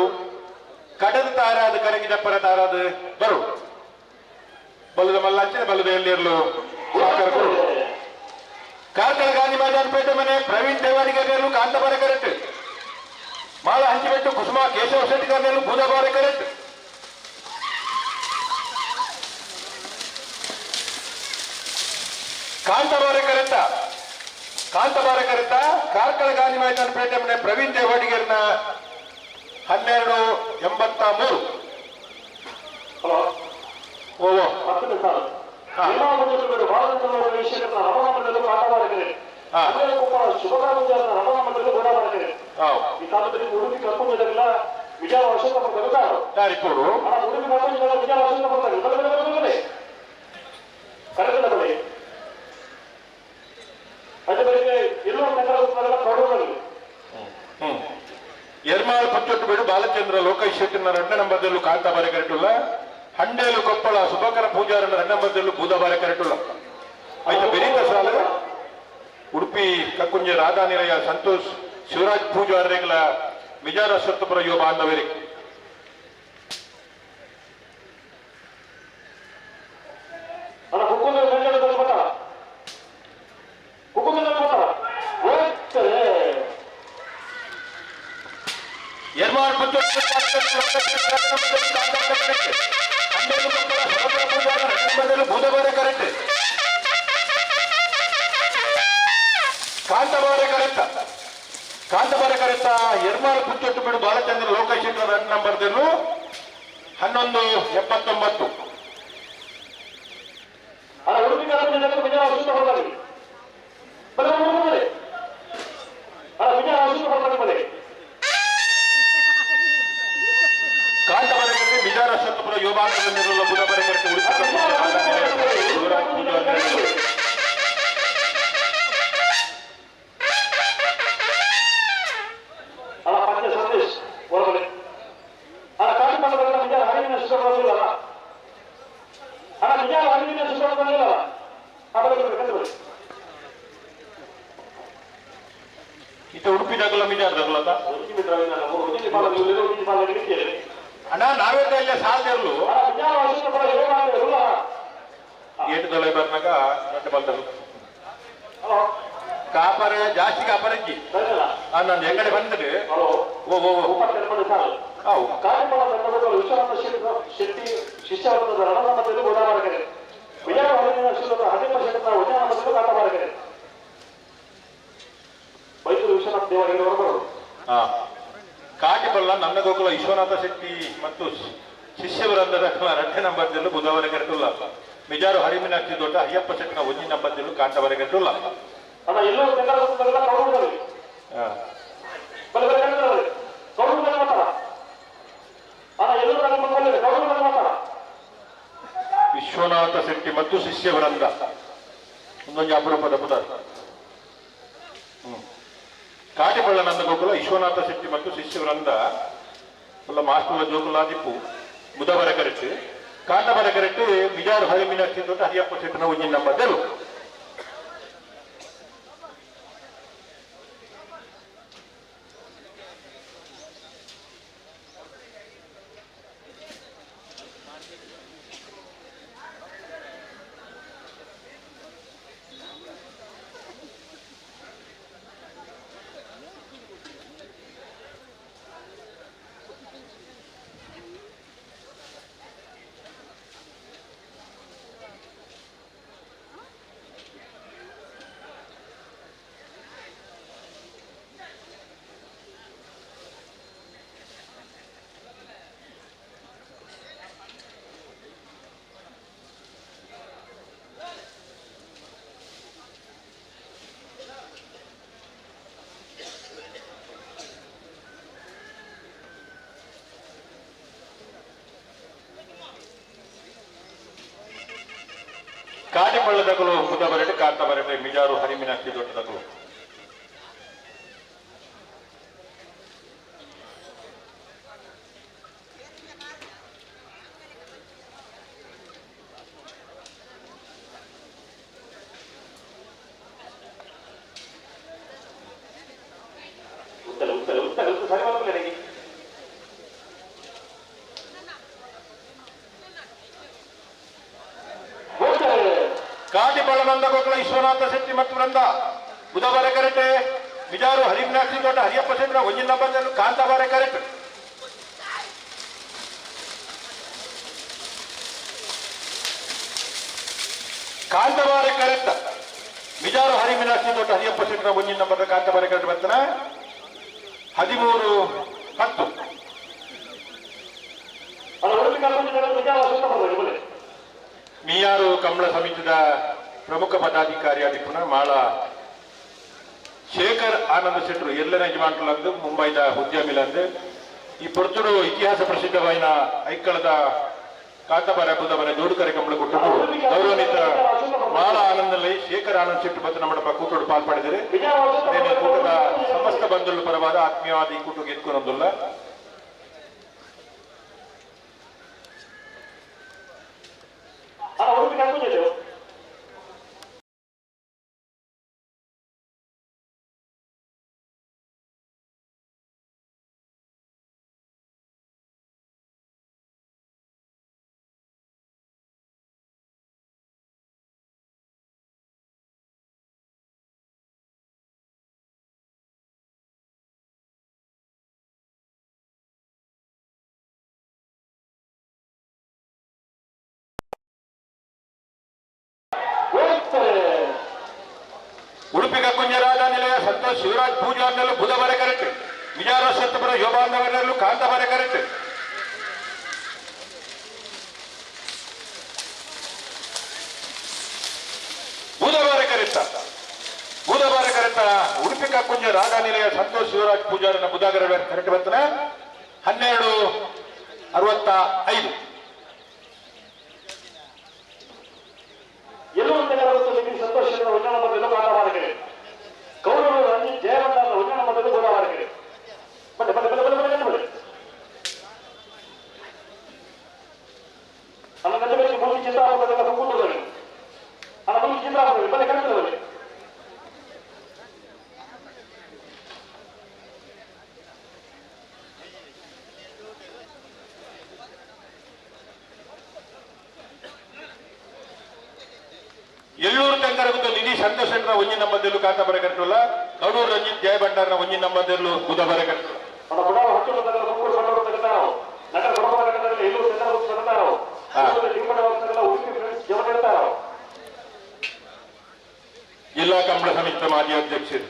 ಕಡದ ತಾರಾದ ಕರಗಿ ಜಪ್ಪರ ತಾರಾದ ಬರು ಬಲುದ ಮಲ್ಲ ಅಂಚನೆ ಬಲುದ ಎಲ್ಲಿರಲು ಕಾರ್ಕಳ ಗಾಂಧಿ ಮೈದಾನ ಪೇಟೆ ಮನೆ ಪ್ರವೀಣ್ ದೇವಾಡಿಗರು ಕಾಂತಬಾರೆ ಕರೆಕ್ಟ್, ಮಾಳ ಹಂಚಿಬೆಟ್ಟು ಕುಸುಮಾ ಕೇಶವ ಶೆಟ್ಟಿಗಾರರು ಬೂದಬಾರೆ ಕರೆಕ್ಟ್, ಕಾಂತಬಾರೆ ಕರೆತ್ತ ಕಾಂತಬಾರೆ ಕರೆತ್ತ ಕಾರ್ಕಳ ಗಾಂಧಿ ಮೈದಾನ ಪೇಟೆ ಮನೆ ಪ್ರವೀಣ್ ದೇವಾಡಿಗರನ್ನ 12:83. ಓ ಎರ್ಮಾಳ್ ಪುತ್ತೊಟ್ಟು ಬಾಲಚಂದ್ರ ಲೋಕೇಶ್ ಶೆಟ್ಟಿನ 2 ನಂಬರ್ದಲ್ಲೂ ಕಾಂತಾಬಾರೆ ಕರೆಟುಲ್ಲ, ಹಂಡೇಲು ಕೊಪ್ಪಳ ಸುಭಕರ ಪೂಜಾರನ 2 ನಂಬರ್ದಲ್ಲೂ ಬೂದಬಾರೆ ಕರೆಟುಲ್ಲ. ಆಯ್ತಾ ಬೆರೀತ ಸಾಲ ಉಡುಪಿ ಕಕ್ಕುಂಜ ರಾಧಾ ನಿಲಯ ಸಂತೋಷ್ ಶಿವರಾಜ್ ಪೂಜಾರಗಳ ಮಿಜಾರ ಸತ್ತಪುರ ಯುವ ಬಾಂಧವರಿಗೆ ಎರ್ಮಾಳ್ ಬುಧವಾರ ಕರೆಕ್ಟ್, ಕಾಂತಬಾರೆ ಕರೆಕ್ಟ ಕಾಂತಬಾರೆ ಕರೆಕ್ಟ ಎರ್ಮಾಳ್ ಪುತ್ತೊಟ್ಟು ಬಿಡು ಬಾಲಚಂದ್ರ ಲೋಕೇಶ್ 2 ನಂಬರ್ದಲ್ಲೂ 11:79. ಕಾಂತಬಾರೆ ಕರೆಕ್ಟ್ ಬಿಜಾರ ಸತ್ತಪುರ ಯುವ ಬಾಂಧವರು ಬುಧಬಾರೆ ಕರೆಕ್ಟ್ ಉಡುಪಿ ಶಿವರಾಜ್ ಪೂಜಾರಿ. ಇದು ಉಡುಪಿ ದಗಲ ಮಿಜಾರ್ ದಗಲದ ಅಣ್ಣ ನಾವೇ ಇಲ್ಲ ಸಾಲದಿರಲು ಏಟು ದೊಲೆ ಬರ್ನಾಗ ದೊಡ್ಡ ಬಂದರು ಕಾಪರ ಜಾಸ್ತಿ ಕಾಪರ ಇಜ್ಜಿ ನಾನು ಹೆಂಗಡೆ ಬಂದಿದೆ. ಓ ಓ ಕಾಟಿಬಲ್ಲ ನನ್ನ ಗೋಕುಲ ವಿಶ್ವನಾಥ ಶೆಟ್ಟಿ ಮತ್ತು ಶಿಷ್ಯವರಂದದ 2 ನಂಬರ್ದಲ್ಲೂ ಬುಧವಾರ ಕರೆಟುಲ್ಲ, ಮಿಜಾರು ಹರಿಮಿನಾಕ್ಷಿ ದೊಡ್ಡ ಅಯ್ಯಪ್ಪ ಶೆಟ್ಟಿನ 1 ನಂಬರ್ದಲ್ಲೂ ಕಾಂತಬಾರೆ ಕರೆಟುಲ್ಲ. ವಿಶ್ವನಾಥ ಶೆಟ್ಟಿ ಮತ್ತು ಶಿಷ್ಯವರಂದ ಒಂದೊಂದು ಅಪರೂಪದ ಪುದ. ಕಾಟಿಪಳ್ಳ ನಂದ ಗೋಕುಲ ವಿಶ್ವನಾಥ ಶೆಟ್ಟಿ ಮತ್ತು ಶಿಷ್ಯವರಂದ master ಜೋಕುಲಾದಿಪ್ಪು ಬುಧಬರ correct ಕಾಂತಬರ correct Mijar Harimeenakshi ದೊಡ್ಡ ಹರಿಯಪ್ಪ ಶೆಟ್ಟಿನ 1 ನಂಬರ್ದಲ್ಲೂ. ಕಾಟಿಪಳ್ಳದಕಲು ಬುಧಬರಟೆ ಕಾಂತಾಬರಟೆ ಮಿಜಾರು ಹರಿಮಿನಾಕ್ಷಿ ದೊಡ್ಡದಕಲು ಕಾಟಿಪಳ್ಳನಂದ ಗೋಕುಲ ವಿಶ್ವನಾಥ ಶೆಟ್ಟಿ ಮತ್ತು ವೃಂದ ಬುಧವಾರ ಕರೆಟೆ ಮಿಜಾರು ಹರಿಮನಾಕ್ಷಿ ದೊಡ್ಡ ಹರಿಯಪ್ಪ ಚಂದ್ರ ಒಂಜಿನ ಬಂದನು ಕಾಂತಾಬಾರೆ ಕರೆಕ್ಟ್ ಕಾಂತಬಾರೆ ಕರೆಕ್ಟ್ ಮಿಜಾರು ಹರಿಮೀನಾಕ್ಷಿ ದೊಡ್ಡ ಹರಿಯಪ್ಪ ಶೆಟ್ಟರ ಒಂಜಿನ ನಂಬರ್ ಕಾಂತಬಾರೆ ಕರೆಕ್ಟ್ ಬರ್ತಾನೆ 13-10. ಮಿಯಾರು ಕಮಲ ಸಮಿತಿದ ಪ್ರಮುಖ ಪದಾಧಿಕಾರಿಯಾದ ಪುನಃ ಮಾಳ ಶೇಖರ್ ಆನಂದ ಶೆಟ್ಟರು ಎಲ್ಲನ ಯಜಮಾನ್ರುಲಂದು ಮುಂಬೈದ ಉದ್ಯಮಿಲಂದು ಈ ಪೊರ್ತುಡು ಇತಿಹಾಸ ಪ್ರಸಿದ್ಧವಾಯಿನ ಐಕ್ಕಳದ ಕಾಂತಾಬಾರ ಬುಧಬಾರ ಜೋಡುಕರೆ ಕಂಬಳ ಕೊಟ್ಟರು ಗೌರವಾನ್ವಿತ ಮಾಳ ಆನಂದಲ್ಲಿ ಶೇಖರ್ ಆನಂದ್ ಶೆಟ್ಟರು ಮತ್ತು ನಮ್ಮ ಕೂಟೋಡು ಪಾಲ್ಪಡೆದರೆ ಕೂಟದ ಸಮಸ್ತ ಬಂಧುಗಳ ಪರವಾದ ಆತ್ಮೀಯವಾದ ಈ ಕೂಟಕ್ಕೆ ಎತ್ಕೊಂಡೊಂದುಲ್ಲ. ಉಡುಪಿ ಕಕ್ಕುಂಜರಾಜ ನಿಲಯ ಸಂತೋಷ್ ಶಿವರಾಜ್ ಪೂಜಾರ್ನಲ್ಲೂ ಬುಧಬಾರ ಕರೆಕ್ಟ್ ವಿಜಾರ ಸತ್ತಪುರ ಯೋಬಾಂಧವರಲ್ಲೂ ಕಾಂತಾಬಾರ ಕರೆಕ್ಟ್ ಬುಧವಾರ ಕರೆಕ್ಟ ಬುಧವಾರ ಕರೆಕ್ಟ ಉಡುಪಿ ಕಕ್ಕುಂಜ ರಾಧಾ ನಿಲಯ ಸಂತೋಷ್ ಶಿವರಾಜ್ ಪೂಜಾರನ ಬುಧಾಗರ ಕರೆಕ್ಟ್ ಬರ್ತಾನೆ 12:65. ಎಲ್ಲೂರು ತೆಂಗರಗುತ್ತ ನಿಧಿ ಸಂತೋಷ್ ಒಂಜಿ ನಂಬರ್ದಲ್ಲೂ ಕಾಂತಾಬಾರ ಕಟ್ಟುಲ್ಲ ಕಡೂರು ರಂಜಿತ್ ಜಯಭಂಡಾರನ ಒಂಜಿ ನಂಬರ್ದಲ್ಲೂ ಬುಧಬಾರ ಕಟ್ಟುಲ್ಲ. ಜಿಲ್ಲಾ ಕಂಬಳ ಸಮಿತಿ ಮಾಜಿ ಅಧ್ಯಕ್ಷರು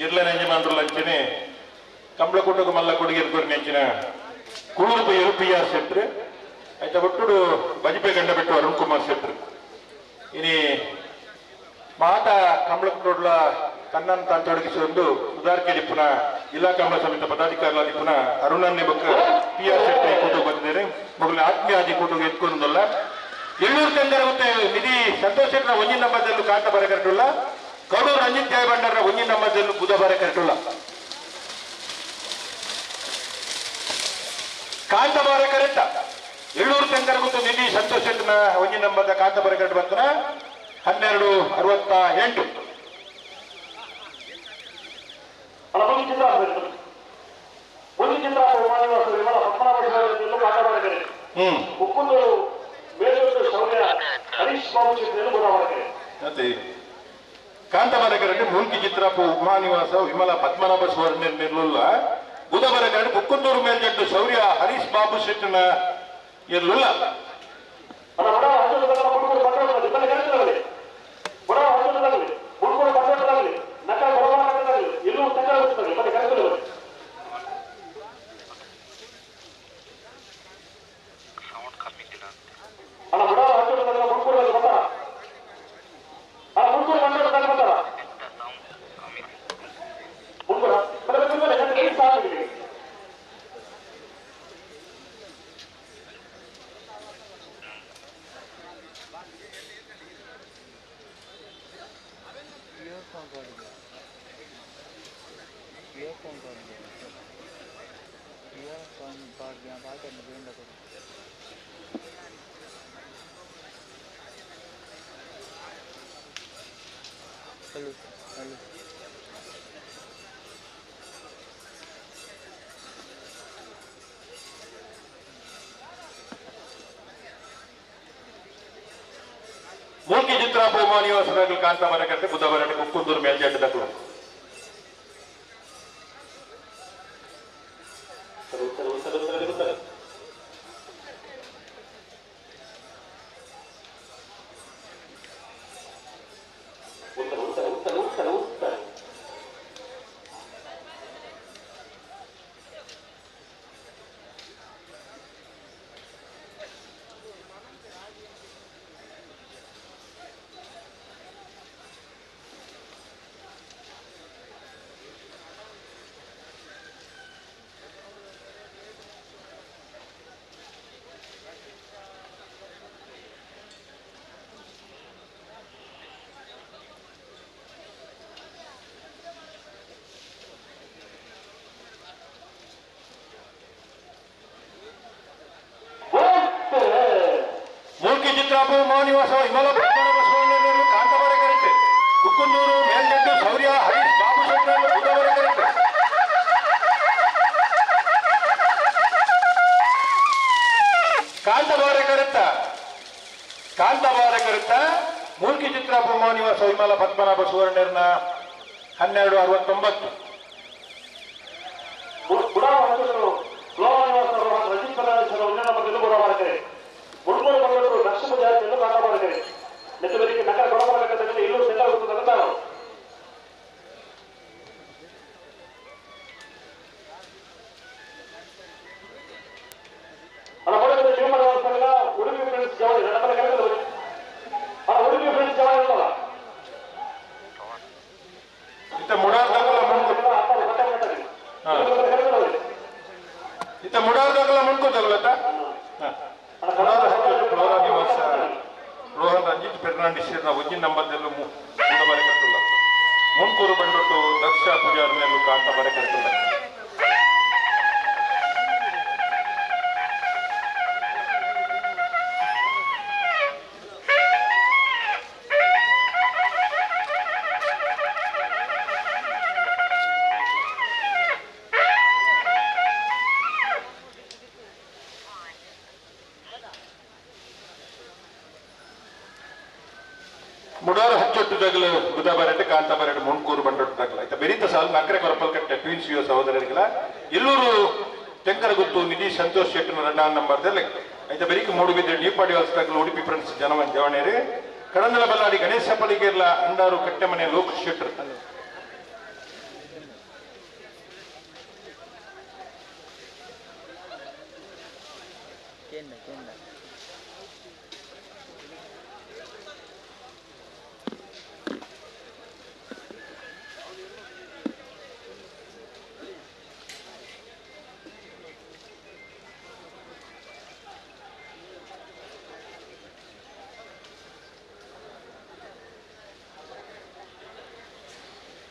ಇರ್ಲ ಯಜಮಾನರು ಅಂಚನೆ ಕಂಬಳಕೂಟకు ಮಲ್ಲ ಕೊಡುಗೆ ನೆಂಚಿನ ಕುಳುರು ಎರು ಪಿ ಆರ್ ಶೆಟ್ರು ಆಯ್ತಾ ಒಟ್ಟುಡು ಬಜಿಪೆ ಗಂಡಬೆಟ್ಟು ಅರುಣ್ ಕುಮಾರ್ ಶೆಟ್ರು ಇನಿ ಮಾತ ಕಂಬಳಕೂಟಲ ತನ್ನನ್ನು ತಾನು ತೊಡಗಿಸಿಕೊಂಡು ಸುಧಾರ್ಕೆ ಪುನಃ ಜಿಲ್ಲಾ ಕಂಬಳ ಸಮಿತಿ ಪದಾಧಿಕಾರಿಗಳಾಗಿ ಪುನಃ ಅರುಣನ್ನೇ ಬೊಕ್ಕ ಪಿ ಆರ್ ಶೆಟ್ಟಿ ಕೂಟ ಬಂದಿದ್ದಾರೆ ಮೊದಲ ಆತ್ಮೀಯ ಆದಿ ಕೂಟಕ್ಕೆ ಎತ್ಕೊಂಡಲ್ಲ ಎಲ್ಲೂರು ತಂದರ ಮತ್ತೆ ನಿಧಿ ಸಂತೋಷ್ ಶೆಟ್ಟರ ಒಂಜಿನ ನಂಬರ್ದಲ್ಲೂ ಕಾಂತಾಬಾರ ಕರೆಟುಲ್ಲ ಕಡೂರು ರಂಜಿತ್ ಜಯಭಂಡಾರರ ಒಂಜಿನ ನಂಬರ್ದಲ್ಲೂ ಬುಧಬಾರ ಕರೆಟುಲ್ಲ ಕಾಂತಾಬಾರ ಕರೆಕ್ಟ ಎಲ್ಲೂರು ತೆಂಗರ ಮತ್ತು ನಿಧಿ ಸಂತೋಷ್ ಶೆಟ್ಟನ ಒಂಜಿನ ನಂಬರ್ದ ಕಾಂತಾಬಾರ ಕರೆಕ್ಟ್ ಬರ್ತಾನೆ 12:68. ಕಾಂತಾಬಾರ ಕರೆಕ್ಟ್ ಮೂಲ್ಕಿ ಚಿತ್ರಪ್ಪ ಉಮಾನಿವಾಸ ವಿಮಲ ಪದ್ಮನಾಭ ಸುವರ್ಣ ನಿರ್ಲುಲ್ಲ ಬುಧಬಾರ ಕರೆಕ್ಟ್ ಬುಕ್ಕುಂದೂರು ಮೇಲ್ಜಡ್ಡು ಶೌರ್ಯ ಹರೀಶ್ ಬಾಬು ಶೆಟ್ಟನ ಇರ್ಲಿಲ್ಲ. ಮೂಕಿ ಚಿತ್ರ ಬಹುಮಾನಿವಾಸದಾಗಲು ಕಾಂತಾಬಾರ ಕಟ್ಟೆ ಬುಧವಾರ ಕುಕ್ಕುಂದೂರು ಮೇಲ್ಜಾಟ ದಕ್ಕಲು. ಮೂಲ್ಕಿ ಚಿತ್ರಾಪು ಮೌನಿವಾಸ ಹಿಮಲ ಬಸವಣ್ಣನವರು ಕಾಂತಾಬಾರ ಕರೆಕ್ಟ್ ಕುಕ್ಕುಂದೂರು ಮೇಲ್ಜಡ್ಡು ಶೌರ್ಯ ಹರೀಶ್ ಬಾಬು ಶೆಟ್ಟರ್ ಬುಧವಾರ ಕರೆಕ್ಟ್. ಕಾಂತಾಬಾರ ಕರೆಕ್ಟ ಕಾಂತಾಬಾರ ಕರೆಕ್ಟ ಮೂಲ್ಕಿ ಚಿತ್ರಾಪು ಮೌನಿವಾಸ ಹಿಮಲ ಪದ್ಮನಾಭ ಸುವರ್ಣರ್ನ 12:69. ರೋಹನ್ ರಂಜಿತ್ ಫೆರ್ನಾಂಡಿಸ್ ಒಂಜಿನ ನಂಬರ್ದಲ್ಲೂ ಬರೆ ಕಟ್ಟುಲ್ಲ. ಮುಂಕೂರು ಬಂಡೊಟ್ಟು ದಕ್ಷ ಪೂಜಾರ್ನಲ್ಲೂ ಕಾಂತ ಬರೆ ಕಟ್ಟುಲ್ಲ. ಮುಡಾರ ಹಚ್ಚೊಟ್ಟು ದಗಲು ಬುಧಬಾರಟೆ ಕಾಂತಾಬಾರಟೆ ಮುಂಡ್ಕೂರು ಬಂಡೊಟ್ಟು ದಗಲು ಆಯ್ತಾ ಬೆರೀತ ಸಾಲು ನಕರೆ ಕೊರಪಲ್ಕಟ್ಟೆ ಟ್ವಿನ್ಸ್ ಯುವ ಸಹೋದರರಿಗೆಲ್ಲ ಎಲ್ಲೂರು ತೆಂಕರಗುತ್ತು ನಿಧಿ ಸಂತೋಷ್ ಶೆಟ್ಟನ ರಂಡಾನ್ ನಂಬರ್ದಲ್ಲಿ ಆಯ್ತಾ ಬೆರೀಕ್ ಮೂಡುಬಿದ್ರೆ ನೀಪಾಡಿ ಹೊಲಸದಾಗಲು ಉಡುಪಿ ಫ್ರೆಂಡ್ಸ್ ಜನವನ್ ಜವಣೇರಿ ಕಡಂದಲ ಬಲ್ಲಾಡಿ ಗಣೇಶ ಪಲಿಗೇರ್ಲ ಅಂಡಾರು ಕಟ್ಟೆಮನೆ ಲೋಕ್ ಶೆಟ್ಟರ್.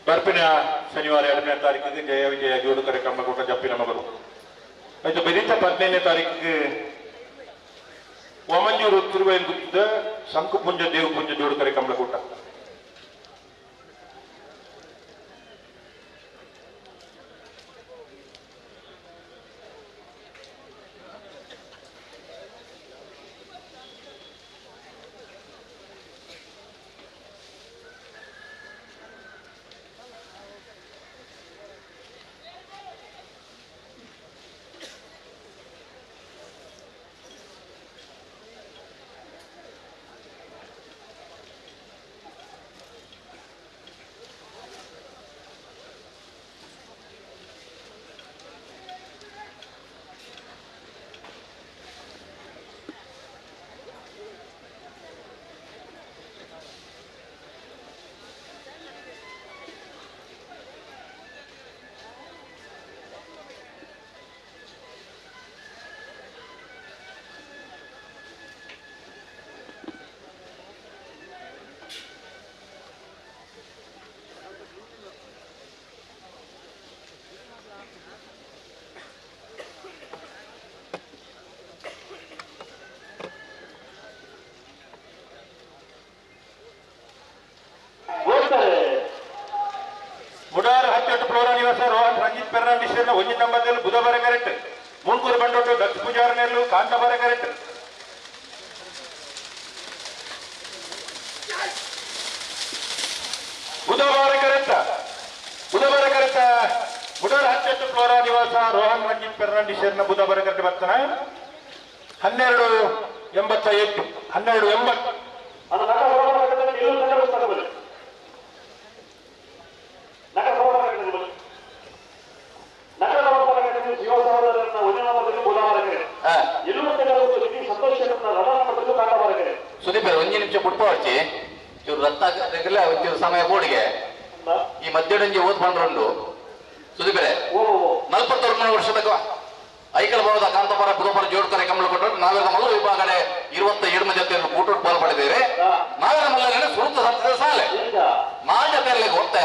ಬರ್ಪಿನ ಶನಿವಾರ 2ನೇ ತಾರೀಕಿಗೆ ಜಯ ವಿಜಯ ಜೋಡು ಕಾರ್ಯಕ್ರಮ ಕೂಟ ಜಪ್ಪಿನ ಮಗರು ಆಯ್ತು. ಬೆರೀತ 15ನೇ ತಾರೀಕಿಗೆ ವಾಮಂಜೂರು ತಿರುವೈಲ್ ಗುತ್ತದ ಶಂಕುಪುಂಜ ದೇವಪುಂಜ ಜೋಡು ಕಾರ್ಯಕ್ರಮ ಕೂಟ. ಫ್ಲೋರಾ ನಿವಾಸ ರೋಹನ್ ರಂಜಿತ್ ಫೆರ್ನಾಂಡಿಸ್ ಒಂಜಿ ನಂಬರ್ದಲ್ಲಿ ಬುಧಬಾರ ಕರೆಕ್ಟ್ ಮುಂಕೂರು ಬಂಡೊಟ್ಟು ದಕ್ಷ ಪೂಜಾರನೆಲ್ಲು ಕಾಂತಾಬಾರ ಕರೆಕ್ಟ್ ಬುಧವಾರ ಕರೆಕ್ಟ್ ಬುಧವಾರ ಕರೆಕ್ಟ್ ಬುಡರ ಹತ್ತೆಟ್ಟು ಫ್ಲೋರಾ ನಿವಾಸ ರೋಹನ್ ರಂಜಿತ್ ಫೆರ್ನಾಂಡಿಸ್ ಬುಧವಾರ ಕರೆಕ್ಟ್ ಬರ್ತಾನೆ 1288 1280 ಸುದೀಪ್ ಒಂಜಿ ನಿಮಿಷ ಪುಟ್ಪ ಇವ್ರು ರತ್ನಾಕರೆಲ್ಲ ಒಂಚೂರು ಸಮಯ ಬೋಡಿಗೆ ಈ ಮಧ್ಯಡಂಜಿ ಓದ್ ಬಂದ್ರುಂಡು ಸುದೀಪರೆ 43 ವರ್ಷದ ಐಕಲ್ ಭಾವದ ಕಾಂತಪರ ಬುಧಪರ ಜೋಡ್ಕರೆ ಕಮಲ ಕೊಟ್ಟರು ನಾವೆಲ್ಲ ಮಲ್ಲ ವಿಭಾಗಡೆ 27 ಜೊತೆಯನ್ನು ಕೂಟು ಪಾಲ್ ಪಡೆದಿದ್ದಾರೆ. ನಾವೆಲ್ಲ ಮಲ್ಲ ಸುರುತ ಸತ್ತದ ಸಾಲೆ 4 ಜೊತೆಯಲ್ಲಿ ಒತ್ತೆ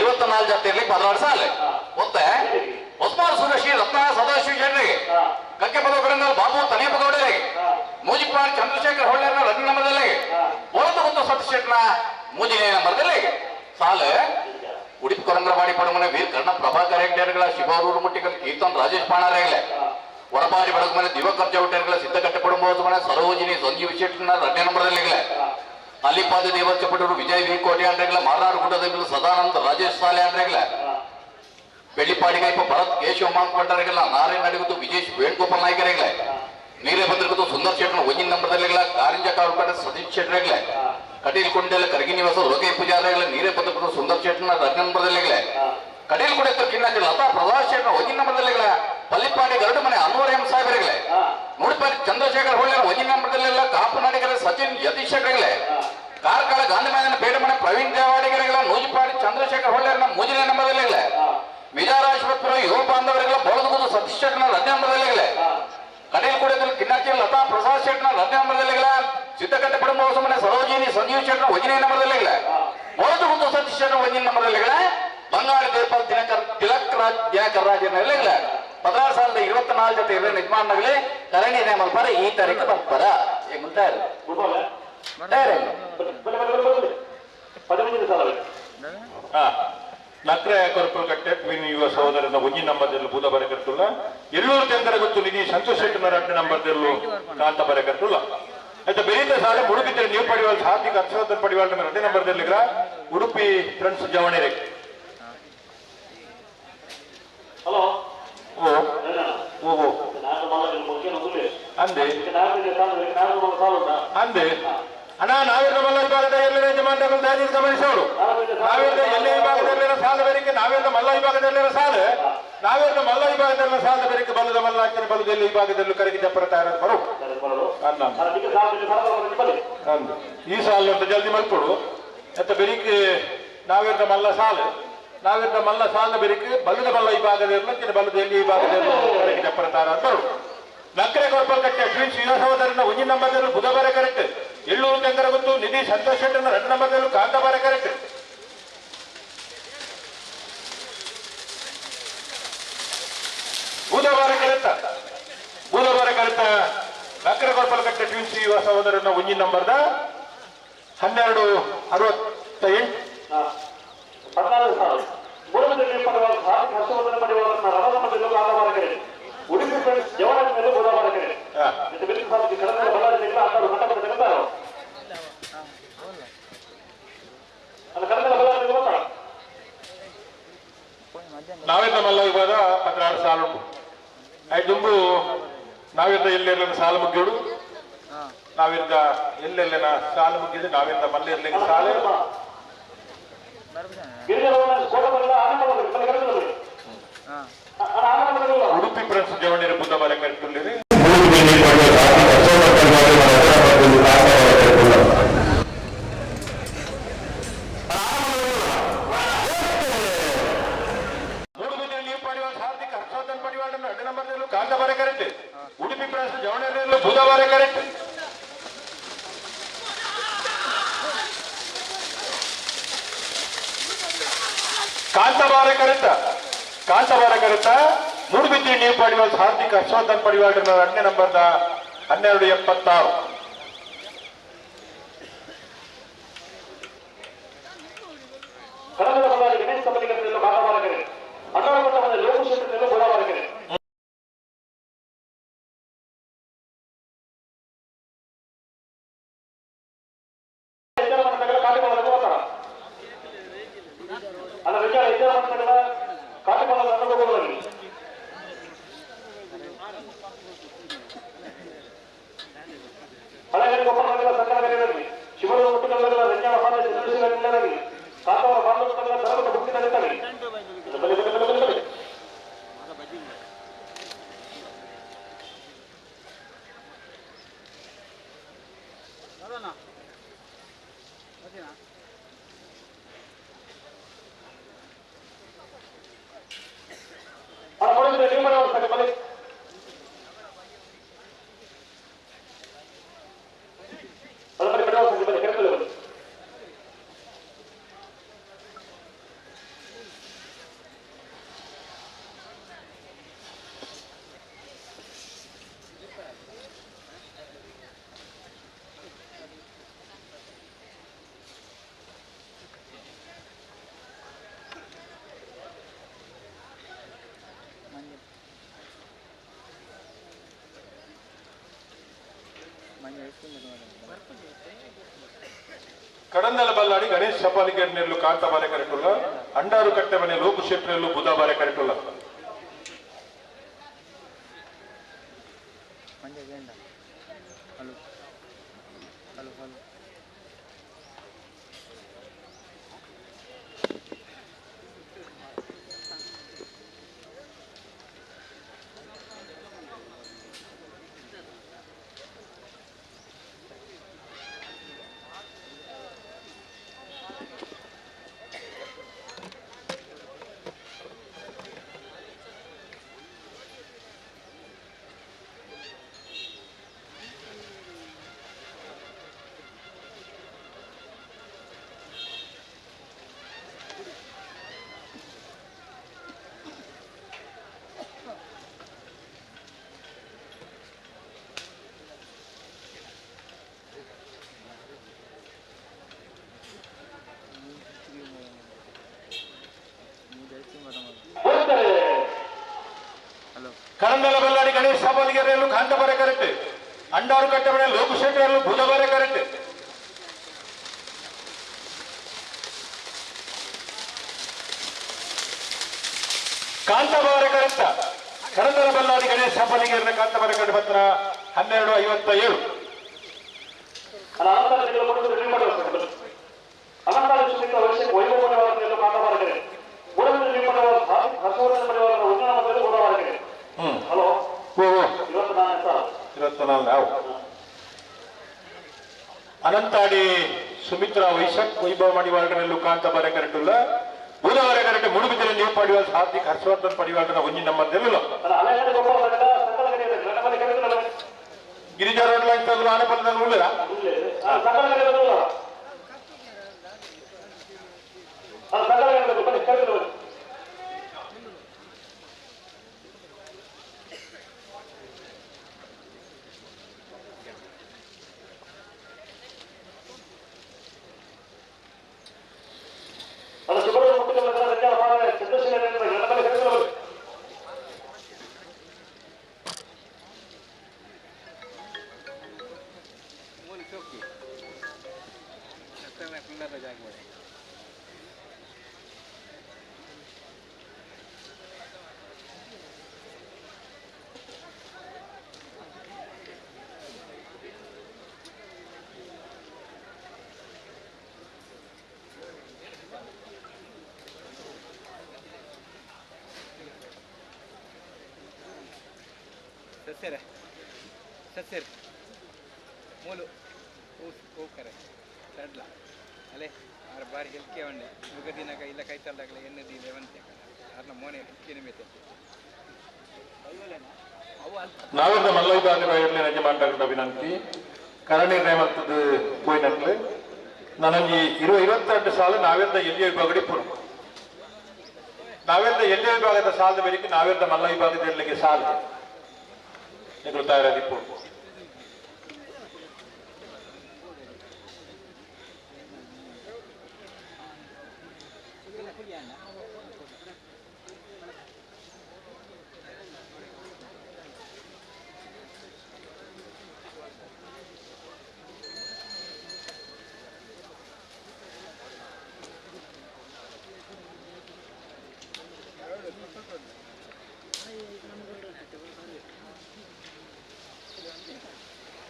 24 ಜೊತೆಯಲ್ಲಿ 16 ಸಾಲೆ ಒತ್ತೆ ಒಸ್ಮಾನ್ ಸುರೇಶ್ ರತ್ನ ಸದಾಶಿವ ಶೆಟ್ಟರಿಗೆ ಕಕ್ಕೆ ಪದಕರಿಂದ ಬಾಬು ತನಿಯಪ್ಪ ಗೌಡರಿಗೆ ಮೂಜಿಪಾಡ್ ಚಂದ್ರಶೇಖರ್ ಹೊಳ್ಳೆಯನ್ನ 2 ನಂಬರ್ದಲ್ಲಿ ಒಳದು ಒಂದು ಸತೀಶ್ ಶೆಟ್ಟನ ಮೂಜಿನೇ ನಂಬರ್ದಲ್ಲಿ ಸಾಲೆ ಉಡುಪಿ ಕೊರಂಗ್ರವಾಡಿ ಪಡಮನೆ ವೀರ್ ಕರ್ಣ ಪ್ರಭಾಕರ್ ಹೆಗ್ಡೇರ್ಗಳ ಶಿವರೂರು ಮುಟ್ಟಿಗಲ್ ಕೀರ್ತನ್ ರಾಜೇಶ್ ಪಾಣಾರೇಗಲೆ ವರಪಾಡಿ ಬಡಗಮನೆ ದಿವಾಕರ್ ಚೌಟೇರ್ಗಳ ಸಿದ್ದಕಟ್ಟೆ ಪಡಂಬೋಸಮನೆ ಸರೋಜಿನಿ ಸಂಜೀವ್ ಶೆಟ್ಟನ 2 ನಂಬರ್ದಲ್ಲಿ ಅಲಿಪಾದ ದೇವರ್ಚಪಟರು ವಿಜಯ್ ವಿ ಕೋಟೆ ಅಂಡ್ರೆಗಳ ಮಾರನಾಡು ಗುಡ್ಡದ ಸದಾನಂದ ರಾಜೇಶ್ ಸಾಲೆ ಅಂಡ್ರೆಗಳ ಬೆಳ್ಳಿಪಾಡಿಗೈಪ ಭರತ್ ಕೇಶವ ಮಾಂಕೊಂಡರಿಗೆಲ್ಲ ನಾರಾಯಣ ಅಡಿಗುತ್ತು ವಿಜೇಶ್ ವೇಣುಗೋಪಾಲ್ ನಾಯಕರಿಗಲೆ ನೀರೇಭದ್ರಗುತ್ತು ಸುಂದರ್ ಶೆಟ್ಟನ 1 ನಂಬರ್ದಲ್ಲಿಗಳ ಕಾರಿಂಜ ಕಾಳುಕಟ್ಟೆ ಸತೀಶ್ ಶೆಟ್ಟರಿಗಲೆ ಕಟೀಲ್ ಕೊಂಡೆಲ್ಲ ಕರಗಿ ನಿವಾಸ ಲೋಕೇಶ್ ಪೂಜಾರಿಗಳ ನೀರೇಭದ್ರಗುತ್ತು ಸುಂದರ್ ಶೆಟ್ಟನ 2 ನಂಬರ್ದಲ್ಲಿಗಳ ಕಟೀಲ್ ಕುಡೆತ್ತ ಕಿನ್ನಕ್ಕೆ ಲತಾ ಪ್ರಸಾದ್ ಶೆಟ್ಟನ 1 ನಂಬರ್ದಲ್ಲಿಗಳ ಪಲ್ಲಿಪಾಡಿ ಗರುಡು ಮನೆ ಅನ್ವರ್ ಎಂ ಸಾಹೇಬರಿಗಲೆ ಮುಡಿಪಾಡಿ ಚಂದ್ರಶೇಖರ್ ಹೊಳ್ಳೆರ 1 ನಂಬರ್ದಲ್ಲೆಲ್ಲ ಕಾಪು ನಾಡಿಗರ ಸಚಿನ್ ಯತೀಶ್ ಶೆಟ್ಟರಿಗಲೆ ಕಾರ್ಕಳ ಗಾಂಧಿ ಮೈದಾನ ಪೇಟಮನೆ ಪ್ರವೀಣ್ ದೇವಾಡಿಗರಿಗಳ ನೂಜಿಪಾಡಿ ಚಂದ್ರಶೇಖರ್ ಹೊಳ್ಳೆರನ 3 ನಂಬರ್ದಲ್ಲಿಗಳ ವಿಜಯರಾಜಪುರ ಯುವ ಬಾಂಧವರಿಗಳ ಬೋಳದಗುದು ಸತೀಶ್ ಶೆಟ್ಟನ 2 ನಂಬರ್ದಲ್ಲಿಗಳ ಕಟೀಲ್ ಕುಡಿಯದಲ್ಲಿ ಕಿನ್ನಕ್ಕೆ ಲತಾ ಪ್ರಸಾದ್ ಶೆಟ್ಟನ 2 ನಂಬರ್ದಲ್ಲಿಗಳ ಸಿದ್ದಕಟ್ಟೆ ಪಡಂಬೋಸಮನೆ ಸರೋಜಿನಿ ಸಂಜೀವ್ ಶೆಟ್ಟನ 1 ನಂಬರ್ದಲ್ಲಿಗಳ ಬೋಳದಗುದು ಸತೀಶ್ ಶೆಟ್ಟನ 1 ನಂಬರ್ದಲ್ಲಿಗಳ ಬಂಗಾಳಿ ದೇಪಾಲ್ ದಿನಕರ್ ತಿಲಕ್ ರಾಜ್ ದಿನಕರ್ ರಾಜನ 16,024 ಜೊತೆ ಇರೋ ಯಜಮಾನಗಳೇ ಕರಣಿ ನೇಮಲ್ಪರ ಈ ತಾರೀಕು ಬರ್ತಾರ ನಕ್ರೆ ಕೊರಪಲ್ಕಟ್ಟೆ ಟ್ವಿನ್ ಯುವ ಸಹೋದರನ 1 ನಂಬರ್ದಲ್ಲೂ ಬೂದ ಬರಕರ್ತುಲ್ಲ ಎಲ್ಲೂರು ತೆಂಗರ ಗೊತ್ತು ನಿಧಿ ಸಂತೋಷ್ ಶೆಟ್ಟನ 2 ನಂಬರ್ದಲ್ಲೂ ಕಾಂತ ಬರಕರ್ತುಲ್ಲ ಆಯ್ತಾ ಬೆರೀತ ಸಾಲ ಉಡುಪಿ ನೀವು ಪಡಿವಾಲ್ ಹಾರ್ದಿಕ ಹರ್ಷವರ್ಧನ್ ಪಡಿವಾಲ್ 2 ನಂಬರ್ದಲ್ಲಿಗ್ರ ಉಡುಪಿ ಫ್ರೆಂಡ್ಸ್ ಜವಣೆರೆ ಹಲೋ ಓ ಓ ಅಂದೆ ಅಂದೆ ಅಣ್ಣ ನಾವಿರ್ದ ಮಲ್ಲ ವಿಭಾಗದ ಎಲ್ಲರ ಯಜಮಾನರು ದಯವಿಟ್ಟು ಗಮನಿಸೋರು. ನಾವಿರ್ದ ಎಲ್ಲೇ ವಿಭಾಗದಲ್ಲಿರೋ ಸಾಲ ಬೇರಿಕೆ ನಾವಿರ್ದ ಮಲ್ಲ ವಿಭಾಗದಲ್ಲಿರೋ ಸಾಲ ನಾವಿರ್ದ ಮಲ್ಲ ವಿಭಾಗದಲ್ಲಿರೋ ಸಾಲ ಬೇರಿಕೆ ಬಲ್ಲದ ಮಲ್ಲ ಹಾಕಿನ ಬಲ್ಲದ ಎಲ್ಲಿ ವಿಭಾಗದಲ್ಲೂ ಕರಗಿ ಜಪ್ಪರ ತಯಾರ ಬರು ಅನ್ನ ಈ ಸಾಲ ಅಂತ ಜಲ್ದಿ ಮಲ್ಕೊಡು ಮತ್ತೆ ಬೆರಿಕೆ ನಾವಿರ್ದ ಮಲ್ಲ ಸಾಲ ನಾವಿರ್ದ ಮಲ್ಲ ಸಾಲ ಬೆರಿಕೆ ಬಲ್ಲದ ಮಲ್ಲ ವಿಭಾಗದಿರಲು ಬಲ್ಲದ ಎಲ್ಲಿ ವಿಭಾಗದಲ್ಲೂ ಕರಗಿ ಜಪ್ಪರ ತಯಾರ ಬರು ನಕ್ರೆ ಕೊರಪಲ್ಕಟ್ಟೆ ಟ್ವಿನ್ಸ್ ಯುವ ಸಹೋದರನ 1 ನಂಬರ್ದಲ್ಲೂ ಬುಧವಾರ ಕರೆಕ್ಟ್ ಎಲ್ಲೂರು ತೆಂಗರ ಗೊತ್ತು ನಿಧಿ ಸಂತೋಷ್ ಶೆಟ್ಟನ 2 ನಂಬರ್ದಲ್ಲೂ ಕಾಂತಾಬಾರ ಕರೆಕ್ಟ್ ಬುಧವಾರ ಕರೆಕ್ಟ್ ಬುಧವಾರ ಕರೆಕ್ಟ್ ನಕ್ರೆ ಕೊರಪಲ್ಕಟ್ಟೆ ಟ್ವಿನ್ಸ್ ಯುವ ಸಹೋದರನ 1 ನಂಬರ್ದ 1268 ಉಡುಪಿ ಫ್ರೆಂಡ್ಸ್ ಜವನ ಮೇಲೆ ಬುಧವಾರ ಕರೆ ನಾವೆಲ್ಲ ಮಲ್ಲ ಇವಾಗ 16 ಸಾಲ ಉಂಟು ಆಯ್ತು ನಾವಿದ್ದ ಎಲ್ಲೆಲ್ಲ ಸಾಲ ಮುಗಿಯೋಡು ನಾವಿದ್ದ ಎಲ್ಲೆಲ್ಲ ಸಾಲ ಮುಗಿದು ನಾವಿದ್ದ ಮಲ್ಲ ಇರ್ಲಿಕ್ಕೆ ಸಾಲ ಉಡುಪಿ ಫ್ರೆಂಡ್ಸ್ ಜವಣಿರ ಬುದ್ಧ ಬರ ಕರೆದುಕೊಂಡಿರಿ. ಉಡುಪಿ ಫ್ರೆಂಡ್ಸ್ ಜವಣಿರ ಬುಧವಾರ ಕರೆಕ್ಟ್ ಕಾಂತಬಾರ ಕರೆಕ್ಟ್ ಕಾಂತಬಾರ ಕರೆಕ್ಟ್ ಮೂಡುಬಿದ್ರಿ ನೀವು ಪಡಿವಾಲ್ ಹಾರ್ದಿಕ್ ಹರ್ಷವರ್ಧನ್ ಪಡಿವಾಲ್ 2 ನಂಬರ್ದ 1276 ಗಣೇಶ್ ಅಲ್ಲ ವಿಚಾರ ಇತರ ಮಕ್ಕಳ ಕಾಟುಪಾಲ ಅನ್ನೋದು ಹಳಗರಿ ಗೊಬ್ಬರಗಳ ಸಂಕಲನಗಳಲ್ಲಿ ಶಿವರ ಹುಟ್ಟುಗಳ ರಂಜಾನ ಪಾದ ಚಂದ್ರಶೇಖರ ಕಾತವರ ಬಾಂಧವಗಳ ಧರ್ಮದ ಹುಟ್ಟಿನ ಬಲೆ ಬಲೆ ಬಲೆ ಬಲೆ ಬಲೆ ಕಡಂದಲ ಬಲ್ಲಾಡಿ ಗಣೇಶ್ ಸಪಾಲಿಗರ್ನೆಲ್ಲು ಕಾಂತಬಾರೆ ಕರೆಟುಲ್ಲ ಅಂಡಾರು ಕಟ್ಟೆ ಮನೆ ಲೋಕಶೆಟ್ರೆಲ್ಲು ಬುಧಾಬಾರೆ ಕರೆಟುಲ್ಲ hello hello hello Kadandale Balladi Ganesh ಸಪಾಲಿಗರ್ನೆಲ್ಲು ಕಾಂತಬಾರೆ ಕರೆಕ್ಟ್ ಅಂಡಾರು ಕಟ್ಟೆ ಮನೆ ಲೋಕಶೆಟ್ರೆಲ್ಲು ಬುಧಬಾರೆ ಕರೆಕ್ಟ್ ಕಾಂತಬಾರೆ ಕರೆಕ್ಟ ಕಡಂದಲ ಬಲ್ಲಾಡಿ ಗಣೇಶ್ ಸಪಾಲಿಗರ್ನ ಕಾಂತಬಾರೆ ಕರೆಕ್ಟ್ ಪತ್ರ 12:57. ಹಲೋ 24. ಅನಂತಾಡಿ ಸುಮಿತ್ರಾ ವೈಶಕ್ ವೈಭವ ಮಣಿವಾರ್ಡನಲ್ಲೂ ಕಾಂತಬಾರೆ ಕರೆಟುಲ್ಲ ಬುಧವಾರ ಕರೆಕ್ಟ್ ಮುಡುಬಿದ್ರೆ ನೀವು ಪಡೆಯುವ ಹಾರ್ದಿಕ್ ಹರ್ಷವರ್ಧನ್ ಪಡಿವಾರ್ಡನ ಒಂಜಿ ನಮ್ಮ ತೆಲ್ಲುಲ್ಲ ಗಿರಿಜಾ ರೋಡ್ ಲೈನ್ ಆನೆಪಲ್ಲದ ಉಳ್ಳಿರ ಸಸ್ಯರ ಸಸ್ಯರ್ ಮೂಲು ಹೋಗ್ತಾರೆ ತಡ್ಲ ಅಲ್ಲೇ ಆರು ಬಾರಿ ಹೆಲ್ಕೆ ಉಂಡೆ ಯುಗ ದಿನಕ ಇಲ್ಲ ಕೈತಲ್ದಾಗಲ ಎಣ್ಣೆ ದೀಲೆ ವಂತೆ ಅರ್ನ ಮೋನೆ ಹೆಲ್ಕೆ ಮೇತೆ ನಾವೆಲ್ಲ ಮಲ್ಲವಿಭಾಗದ ಯಜಮಾನರ ವಿನಂತಿ ಕರಣಿರ್ಣಯ ಮಲ್ತದ್ದು ಪೋಯಿನಕ್ಲು ನನಗೆ 22 ಸಾಲ ನಾವೆಲ್ಲ ಎಲ್ಲಿಯ ವಿಭಾಗಡಿ ಪುರು ನಾವೆಲ್ಲ ಎಲ್ಲಿಯ ವಿಭಾಗದ ಸಾಲದ ಮೇರೆಗೆ ನಾವೆಲ್ಲ ಮಲ್ಲ ವಿಭಾಗದ ಎಲ್ಲಿಗೆ ಸಾಲ ನಿಗಳು ತಯಾರಾಗಿ ಪುರು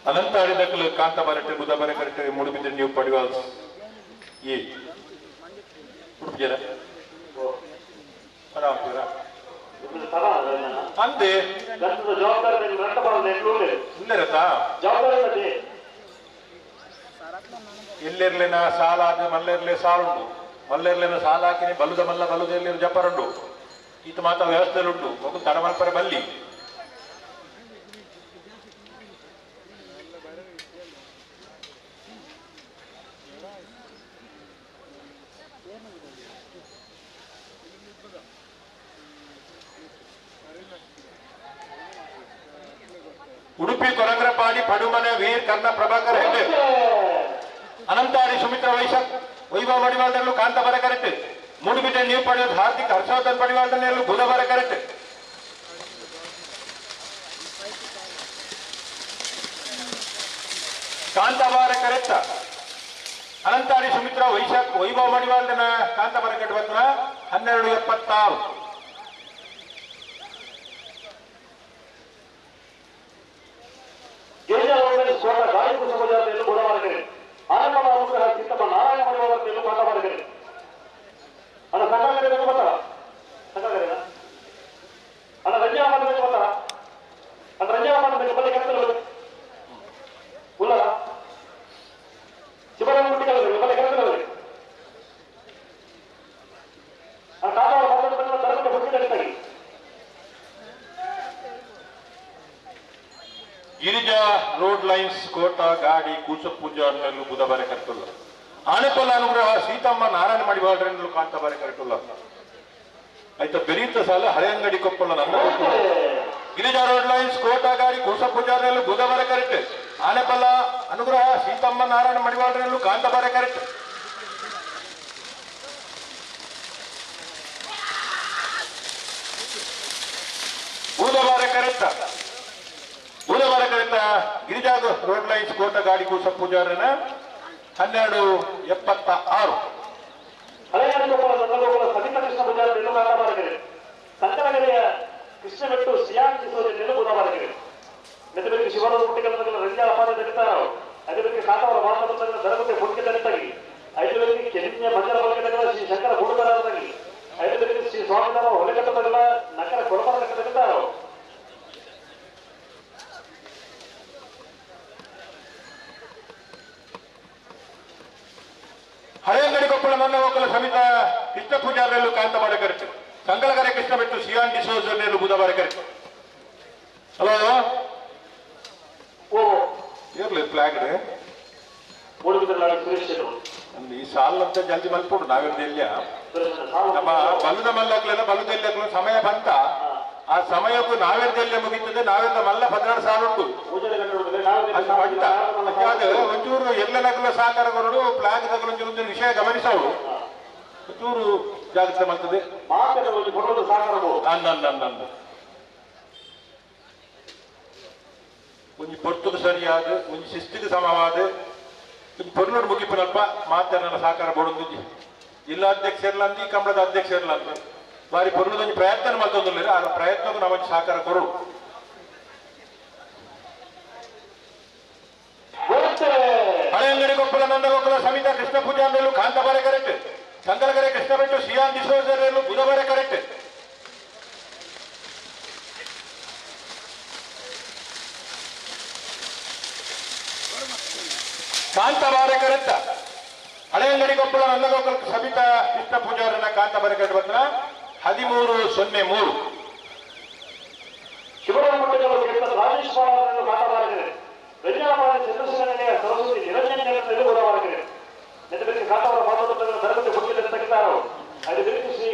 ಅನಂತಾಡಿ ದಕ್ಕಲು ಕಾಂತಾಬಾರಟ್ಟೆ ಬುಧಬಾರ ಕರೆಕ್ಟ್ ಮೂಡುಬಿದ್ರೆ ನೀವು ಪಡಿವಾಲ್ಸ್ ಈ ಉಡುಪಿಯರ ಅಂದೆ ಜವಾಬ್ದಾರಿ ಎಲ್ಲೆರ್ಲಿನ ಸಾಲ ಆದ ಮಲ್ಲೆರ್ಲೆ ಸಾಲುಂಡು ಮಲ್ಲೆರ್ಲಿನ ಸಾಲ ಹಾಕಿನಿ ಬಲ್ಲುದ ಮಲ್ಲ ಬಲ್ಲುದ ಎಲ್ಲಿ ಜಪ್ಪರುಂಡು ಈತ ಮಾತ ವ್ಯವಸ್ಥೆಲುಂಟು ಮಗು ತಡಮಲ್ಪರೆ ಬಲ್ಲಿ ಉಡುಪಿ ಕೊರಂಗ್ರಪಾಡಿ ಪಡುಮನೆ ವೀರ್ ಕರ್ಣ ಪ್ರಭಾಕರ್ ಹೆಗ್ಡೆ ಅನಂತಾಡಿ ಸುಮಿತ್ರ ವೈಶಾಖ್ ವೈಭವ ಮಡಿವಾಳದಲ್ಲೂ ಕಾಂತಾಬಾರ ಕರೆಕ್ಟ್ ಮೂಡುಬಿಟ್ಟೆ ನೀವು ಪಡೆಯೋದು ಹಾರ್ದಿಕ್ ಹರ್ಷವರ್ಧನ್ ಪಡಿವಾಳದಲ್ಲೂ ಬುಧವಾರ ಕರೆಕ್ಟ್ ಕಾಂತಾಬಾರ ಕರೆಕ್ಟ್ ಅನಂತಾಡಿ ಸುಮಿತ್ರ ವೈಶಾಖ್ ವೈಭವ ಮಡಿವಾಳದನ ಕಾಂತಾಬಾರ ಕಟ್ಟುವ 12:76. ಗಿರಿಜಾ ರೋಡ್ ಲೈನ್ಸ್ ಕೋಟ ಗಾಡಿ ಕೂಸ ಪೂಜಾರ್ನಲ್ಲೂ ಬುಧಬಾರೆ ಕರೆತುಲ್ಲ ಆನೆಪಲ್ಲ ಅನುಗ್ರಹ ಸೀತಮ್ಮ ನಾರಾಯಣ ಮಡಿವಾಳ್ರನ್ನೂ ಕಾಂತಾಬಾರೆ ಕರೆತುಲ್ಲ ಆಯ್ತಾ ಬೆರೀತ ಸಾಲ ಹಳೆಯಂಗಡಿ ಕೊಪ್ಪಳ ನನ್ನ ಗಿರಿಜಾ ರೋಡ್ ಲೈನ್ಸ್ ಕೋಟ ಗಾಡಿ ಕೂಸ ಪೂಜಾರ್ನಲ್ಲೂ ಬುಧಬಾರೆ ಕರೆಕ್ಟ್ ಆನೆಪಲ್ಲ ಅನುಗ್ರಹ ಸೀತಮ್ಮ ನಾರಾಯಣ ಮಡಿವಾಳ್ರನ್ನೂ ಕಾಂತಾಬಾರೆ ಕರೆಕ್ಟ್ ಬುಧಬಾರೆ ಕರೆಕ್ಟ್ ಬುಧವಾರ ಕರೆತ ಗಿರಿಜಾ ರೋಡ್ ಲೈನ್ಸ್ ಕೋಟ ಗಾಡಿ ಕೂಸ ಪೂಜಾರನ 12:76. ಸಂಕನಗರಿಯ ಕೃಷ್ಣಬೆಟ್ಟು ಸಿಯಾನ್ ಕಿಸೋಜನ್ನು ಬುಧವಾರಗಿದೆ ನೆತಬೇಕು ಶಿವರಾಜ ಮುಟ್ಟಿಗಳ ರಂಜಾಳ ಪಾದ ತೆಗಿತಾರೋ ಅದೇ ಕಾಂತಾವರ ಮಾತನಾಡ ದರಗುಟ್ಟೆ ಪುಟ್ಕೆ ತನಿತಾಗಿ ಐದು ಬೆಳಗ್ಗೆ ಕೆಲಿಂಜ ಮಂಜರ ಬಲಕಟಗಳ ಶ್ರೀ ಶಂಕರ ಗುಡುಗರಾಗಿ ಐದು ಬೆಳಗ್ಗೆ ಶ್ರೀ ಸ್ವಾಮಿನಾರ ಹೊಲೆಕಟ್ಟದಗಳ ನಕರ ಕೊಡಬರ ತೆಗಿತಾರೋ ಹಳೆಯಂಗಡಿ ಕೊಪ್ಪಳ ನನ್ನ ಹೋಗಲ ಸಮಿತ ಕೃಷ್ಣ ಪೂಜಾರಲ್ಲೂ ಕಾಂತಮಾಡ ಕರೆಕ್ಟ್ ಸಂಗಲಗರೆ ಕೃಷ್ಣ ಬಿಟ್ಟು ಸಿಯಾನ್ ಡಿಸೋಜ್ ಬುಧವಾರ ಕರೆಕ್ಟ್ ಹಲೋ ಓ ಇರ್ಲಿ ಫ್ಲಾಗ್ ಈ ಸಾಲಂತ ಜಲ್ದಿ ಮಲ್ಪೋಡು ನಾವಿರ್ದಿಲ್ಲ ನಮ್ಮ ಬಲ್ಲದ ಮಲ್ಲಕ್ಲೆಲ್ಲ ಬಲ್ಲದೆಲ್ಲ ಸಮಯ ಬಂತ ಆ ಸಮಯಕ್ಕೂ ನಾವೇರ್ದೆಲ್ಲ ಮುಗೀತದೆ ನಾವೆಲ್ಲ ಮಲ್ಲ 12 ಸಾಲ ಉಂಟು ಅದು ಒಂಚೂರು ಎಲ್ಲನಗಲ ಸಹಕಾರ ಕೊರಡು ಫ್ಲಾಗ್ ತಗಲು ಒಂಚೂರು ವಿಷಯ ಗಮನಿಸವು ಒಂಚೂರು ಜಾಗ್ರತೆ ಮಾಡ್ತದೆ ನನ್ನ ಒಂಜಿ ಪೊರ್ತುಗು ಸರಿಯಾದ ಒಂಜಿ ಶಿಸ್ತಿಗೆ ಸಮವಾದ ಒಂದು ಪೊರ್ಲೋಡು ಮುಗಿಪನಲ್ಪ ಮಾತನ್ನ ಸಹಕಾರ ಬೋಡೊಂದು ಜಿಲ್ಲಾಧ್ಯಕ್ಷ ಇರಲ್ಲ ಅಂತ ಈ ಕಂಬಳದ ಅಧ್ಯಕ್ಷ ಇರಲ್ಲ ಅಂತ ಬಾರಿ ಪೊರ್ಲದೊಂದು ಪ್ರಯತ್ನ ಮಾಡ್ತೊಂದಿಲ್ಲ ಆ ಪ್ರಯತ್ನಕ್ಕೂ ನಾವೊಂದು ಸಹಕಾರ ಕೊರು ಹಳೆಯಂಗಡಿ ಕೊಪ್ಪಳ ನಂದಗೋಕುಲ ಸಮಿತ ಕೃಷ್ಣ ಪೂಜಾಂದಲ್ಲೂ ಕಾಂತಾಬಾರೆ ಕರೆಕ್ಟ್ ಸಂಗಲಗರೆ ಕೃಷ್ಣ ಬೆಟ್ಟು ಸಿಯಾನ್ ಡಿಸೋಜರಲ್ಲೂ ಬುಧವಾರ ಕರೆಕ್ಟ್ ಕಾಂತಾಬಾರೆ ಕರೆಕ್ಟ್ ಹಳೆಯಂಗಡಿ ಕೊಪ್ಪಳ ನಂದಗೋಕುಲ ಸಮಿತ ಕೃಷ್ಣ ಪೂಜಾರನ್ನ ಕಾಂತಾಬಾರೆ ಕರೆಕ್ಟ್ ಬಂದ್ರ 13:03. ಶಿವರಾಮ ರಾಜೇಶ್ ಕಾಂತಾಬಾರಗಿದೆ ರಂಜಾಪಾಡ ಚಂದ್ರಶೇಖರನೆಯ ಸರಸ್ವತಿ ನಿರಂಜನ ಬುಧವಾರಗಿದೆ ನೆತಬೇಕು ಕಾಂತಾವರ ಮಾತನಾಡ ದರಗುಟ್ಟೆ ಹುಡುಕಿದ ತೆಗಿತಾರೋ ಅದೇ ಬೆಳಗ್ಗೆ ಶ್ರೀ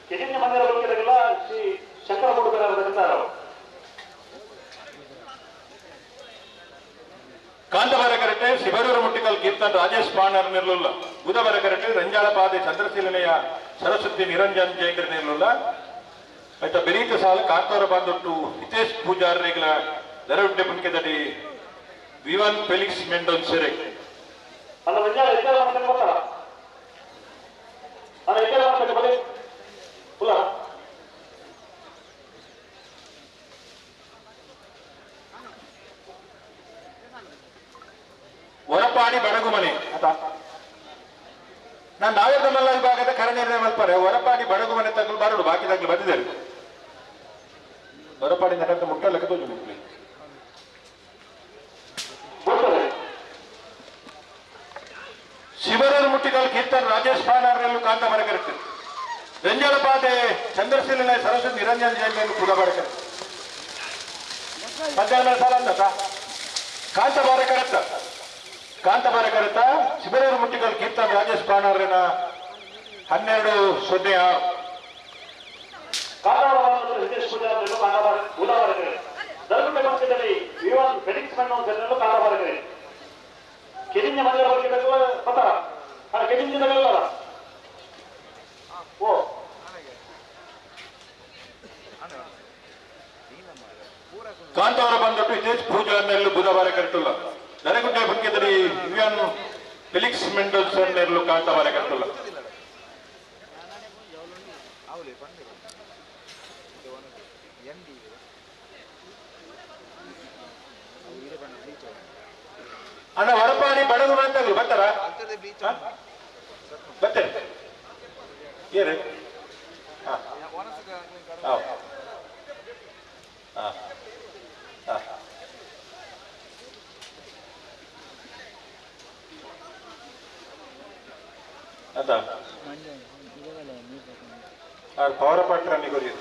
ಕೆಜಿನ್ಯ ಮಂದಿರ ಬಳಿಕೆಲ್ಲ ಶ್ರೀ ಶಂಕರ ಮೂಡುಗರ ತೆಗಿತಾರೋ ಕಾಂತಾಬಾರ ಕರೆಕ್ಟ್ ಶಿವರೂರು ಮುಟ್ಟಿಕಲ್ ಕೀರ್ತನ್ ರಾಜೇಶ್ ಪಾಣರ್ ನಿರ್ಲುಲ್ಲ ಬುಧವಾರ ಕರೆಕ್ಟ್ ರಂಜಾಳಪಾದೆ ಚಂದ್ರಶೀಲನೆಯ ಸರಸ್ವತಿ ನಿರಂಜನ್ ಜಯಂದ್ರ ನಿರ್ಲುಲ್ಲ ಆಯ್ತಾ ಬೆರೀತ ಸಾಲ ಕಾಂತಾರ ಬಂದೊಟ್ಟು ಹಿತೇಶ್ ಪೂಜಾರ್ರೆಗಳ ದರಗುಡ್ಡೆ ಪುನ್ಕೆದಡಿ ವಿವನ್ ಫೆಲಿಕ್ಸ್ ಮೆಂಡೋನ್ ಸೆರೆ ಅಲ್ಲ ರಂಜಾಳ ಎತ್ತರ ಮಾಡ್ಕೊಂಡು ಬರ್ತಾರ ಅಲ್ಲ ಎತ್ತರ ಮಾಡ್ಕೊಂಡು ಬನ್ನಿ ಉಲ್ಲ ಕಾಂತಾಬಾರೆ ಹೊರಪಾಡಿ ಬಡಗು ಮನೆ ತಗಲು ಬಾರಡು ಬಾಕಿ ತಗಲು ಬಂದಿದ್ದಾರೆ. ಹೊರಪಾಡಿ ನಗರದ ಮುಟ್ಟ ಲೆಕ್ಕ ತೋಜು ಮುಟ್ಲಿ. ಶಿವರರು ಮುಟ್ಟಿಗಲ್ ಕೀರ್ತನ್ ರಾಜೇಶ್ ಪಾನಾರಲ್ಲೂ ಕಾಂತಾಬಾರೆ ಕರೆಕ್ಟ್. ರಂಜಲಪಾದೆ ಚಂದ್ರಶೀಲನ ಸರಸ್ವತಿ ನಿರಂಜನ್ ಜೈನ್ ಪುದಬಾರೆ ಕರೆಕ್ಟ್. ಮಧ್ಯಾಹ್ನ ಸಾಲ ಅಂದ ಕಾಂತಾಬಾರೆ ಕರೆಕ್ಟ್. ಕಾಂತಾಬಾರೆ ಕರೆಕ್ಟ ಶಿವರರು ಮುಟ್ಟಿಗಲ್ ಕೀರ್ತನ್ ರಾಜೇಶ್ ಪಾನಾರನ 12-06. ಕಾಂತಾವರ ಬಂದಟ್ಟು ಹಿತೇಶ್ ಪೂಜಾರ್ನೆಲ್ಲು ಬುಧವಾರ ಕರೆಟುಲ್ಲ. ನರಗುಡ್ಡೆ ಬುಕ್ಕೆದಲ್ಲಿ ಯುಎನ್ ಫೆಲಿಕ್ಸ್ ಮೆಂಡೋಲ್ಸನ್ ನೆರಳು ಕಾಂತಾವರ ಕರೆಟುಲ್ಲ. ಅಣ್ಣ ಹೊರಪಾಡಿ ಬಡಗು ಮಂತಗಳು ಬರ್ತಾರ? ಬರ್ತಾರೆ ಏರಿ. ಅದ ಪವರ್ ಪಾಟ್ರ ನಿಗೋರಿ.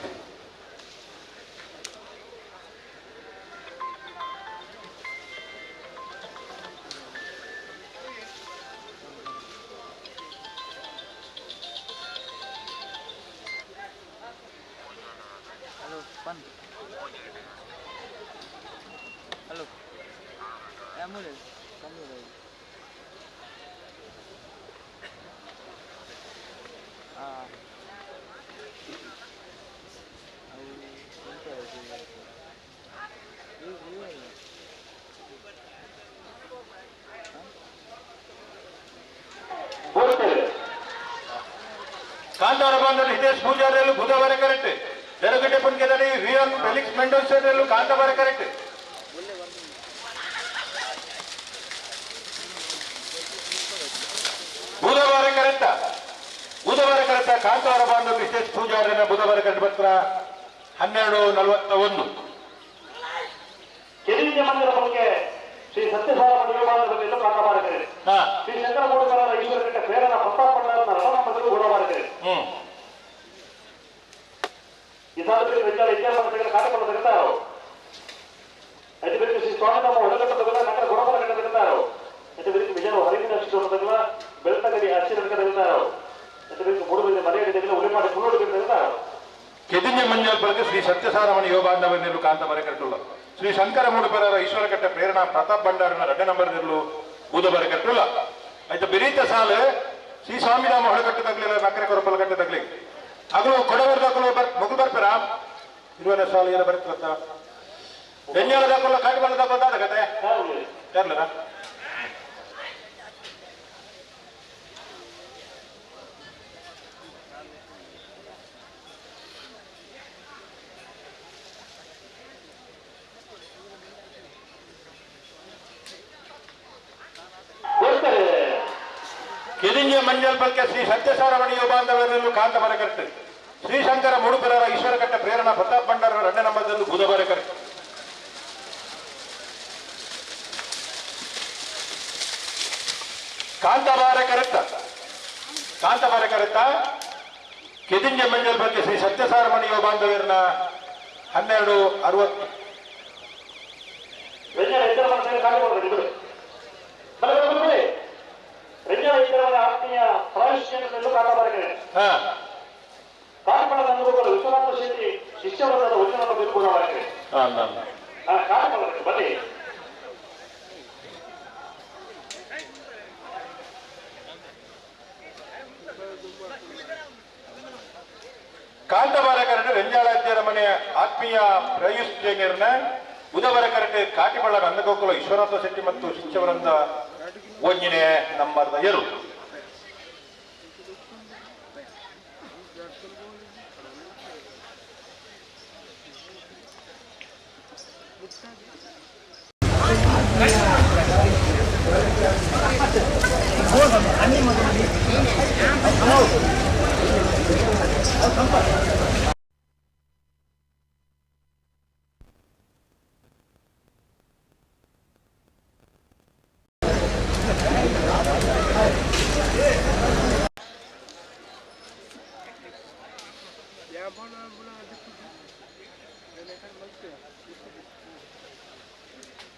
ಕಾಂತಾರ ಬಂದರು ಹಿತೇಶ್ ಪೂಜಾರಿಯಲ್ಲೂ ಬುಧವಾರ ಕರೆಕ್ಟ್. ನೆರಗಡ್ಡೆ ಪುನ್ಕೆದಲ್ಲಿ ವಿಎನ್ ಫೆಲಿಕ್ಸ್ ಮೆಂಡೋಲ್ಸನ್ ಕಾಂತಾಬಾರ ಕರೆಕ್ಟ್. ಬುಧವಾರ ಕರೆಕ್ಟ. ಬುಧವಾರ ಕರೆಕ್ಟ ಕಾಂತಾರ ಬಂದರು ಹಿತೇಶ್ ಪೂಜಾರಿನ ಬುಧವಾರ ಕರೆಕ್ಟ್ ಪತ್ರ 12:41. ಕೆಲಿಂಜ ಮಂದಿರ ಬಗ್ಗೆ ಶ್ರೀ ಸತ್ಯಸಾರ ದೇವಾಲಯದಲ್ಲಿ ಕಾಂತಾಬಾರ ಶ್ರೀ ಶಂಕರ ಮೂಡುಗರ ಈಶ್ವರಕಟ್ಟೆ ಪ್ರೇರಣ ಪ್ರತಾಪ್ ಭಂಡಾರನ ರಮಣ ಮಂದಿರ ಗೌರವಾಗಿದೆ. ಈ ಸಾಲದಲ್ಲಿ ವೆಂಜಾಳ ಇತಿಹಾಸ ಕಾಟಕೊಳ್ಳ ತೆಗೆದಾರು. ಐದು ಶ್ರೀ ಸ್ವಾಮಿತಮ್ಮ ಹೊರಗಟ್ಟ ತೆಗೆದ ನಗರ ಗುಣಬಲ ಕಟ್ಟ ತೆಗೆದಾರು. ಐದು ವಿಜಯ ಹರಿವಿನ ತೆಗೆದ ಬೆಳ್ತಗಡಿ ಅಕ್ಷರ ತೆಗೆದಾರು. ಐದು ಮೂಡುಬಿದ್ದೆ ಮರೆಯಡಿ ತೆಗೆದ ಉಳಿಮಾಡಿ ಮುನ್ನೋಡು ತೆಗೆದಾರು. ಕೆದಿಂಜ ಮಂಜಲ್ ಬಳಕೆ ಶ್ರೀ ಸತ್ಯಸಾರಮಣಿ ಯೋಗಾಂಧವನ್ನೆಲ್ಲೂ ಕಾಂತಾಬಾರೆ ಕಟ್ಟುಲ್ಲ. ಶ್ರೀ ಶಂಕರ ಮೂಡುಪೆರರ ಈಶ್ವರಕಟ್ಟೆ ಪ್ರೇರಣಾ ಪ್ರತಾಪ್ ಭಂಡಾರನ ರಡ್ಡೆ ನಂಬರ್ ನೆರಳು ಬೂದಬಾರೆ ಕಟ್ಟುಲ್ಲ. ಆಯ್ತು ಬಿರೀತ ಸಾಲು ಶ್ರೀ ಸ್ವಾಮಿರಾಮ ಹೊಳಗಟ್ಟು ತಗ್ಲಿಲ್ಲ ನಕರೆ ಕೊರಪಲ ಕಟ್ಟೆ ತಗ್ಲಿ ಅಗಲು ಕೊಡವರ್ ದಾಖಲು ಮಗು ಬರ್ಪೆರ ಇರುವನೇ ಸಾಲು ಏನೋ ಬರ್ತತ್ತ ಬೆಂಜಾಲ ದಾಖಲ ಕಾಟಿಬಾಲ ದಾಖಲ ದಾದ ಕತೆ ಯಾರ್ಲರ ಕೆದಿಂಜ ಮಂಜಲ್ ಬಲ್ಕೆ ಶ್ರೀ ಸತ್ಯಸಾರಮಣಿ ಯೋಗಾಂಧವರಲ್ಲೂ ಕಾಂತಾಬಾರೆ ಕರೆಕ್ಟ್. ಶ್ರೀ ಶಂಕರ ಮೂಡುಪೆರರ ಈಶ್ವರಕಟ್ಟೆ ಪ್ರೇರಣಾ ಪ್ರತಾಪ್ ಭಂಡಾರರ ರಡ್ಡೆ ನಂಬರದಲ್ಲೂ ಬುಧವಾರ ಕರೆಕ್ಟ್. ಕಾಂತಾಬಾರೆ ಕರೆಕ್ಟ. ಕಾಂತಾಬಾರೆ ಕರೆಕ್ಟ ಕೆದಿಂಜ ಮಂಜಲ್ ಬಗ್ಗೆ ಶ್ರೀ ಸತ್ಯಸಾರಮಣಿ ಯೋಗಾಂಧವರನ್ನ 12:60. ಆತ್ಮೀಯ ಪ್ರಾಯಶ್ಚಿತ್ತದಲ್ಲೂ ಕಾಂತಾಬಾರೆ ಕಾಟಪಣದ ಅನುಭವಗಳು ವಿಶ್ವನಾಥ ಶೆಟ್ಟಿ ಶಿಷ್ಯವರ್ಗದ ಉನ್ನತ ಬಿರುಕುಳವಾಗಿದೆ. ಕಾಟಪಣಕ್ಕೆ ಬನ್ನಿ. ಕಾಂತಾಬಾರೆ ಕರೆಕ್ಟ್ ರೆಂಜಾಳಾದ್ಯರ ಮನೆಯ ಆತ್ಮೀಯ ಪ್ರಯುಷ್ ಜೈನರ್ನ ಬುಧವಾರ ಕರೆಕ್ಟ್ ಕಾಟಿಬಳ್ಳ ನಂದಗೋಕುಲ ವಿಶ್ವನಾಥ ಶೆಟ್ಟಿ ಮತ್ತು ಶಿಷ್ಯವರಂದ ಒಂಜಿನೇ ನಂಬರ್ದ 2.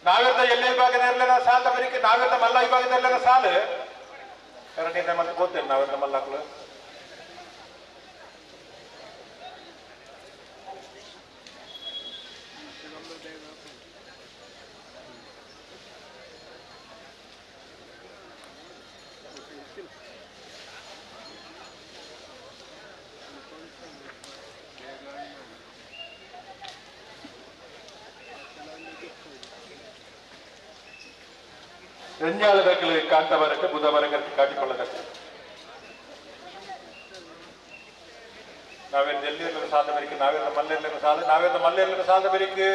ನಾವೆಲ್ಲ ಎಲ್ಲೇ ವಿಭಾಗದ ಸಾಲ ಬರೀಕೆ ನಾವೆಲ್ಲ ಮಲ್ಲ ವಿಭಾಗದಲ್ಲೆಲ್ಲ ಸಾಲು ಕರಡಿಂದ ಮತ್ತೆ ಗೊತ್ತಿಲ್ಲ ನಾವೆಲ್ಲ ಮಲ್ಲಾಕ್ಲು ರೆಂಜಾಳದಕ್ಕಲು ಕಾಂತಾಬಾರಕ್ಕೆ ಬುಧಬಾರಕ್ಕೆ ಕಾಟಿಕೊಳ್ಳದಕ್ಕಲು ನಾವೆಲ್ಲ ಎಲ್ಲಿರಲಿಲ್ಲ ಸಾಲ ಬರಿಕೆ ನಾವೆಲ್ಲ ಮಲ್ಲೆಲ್ಲ ಸಾಲ ನಾವೆಲ್ಲ ಮಲ್ಲೆಲ್ಲ ಸಾಲ ಬರಿಕೆ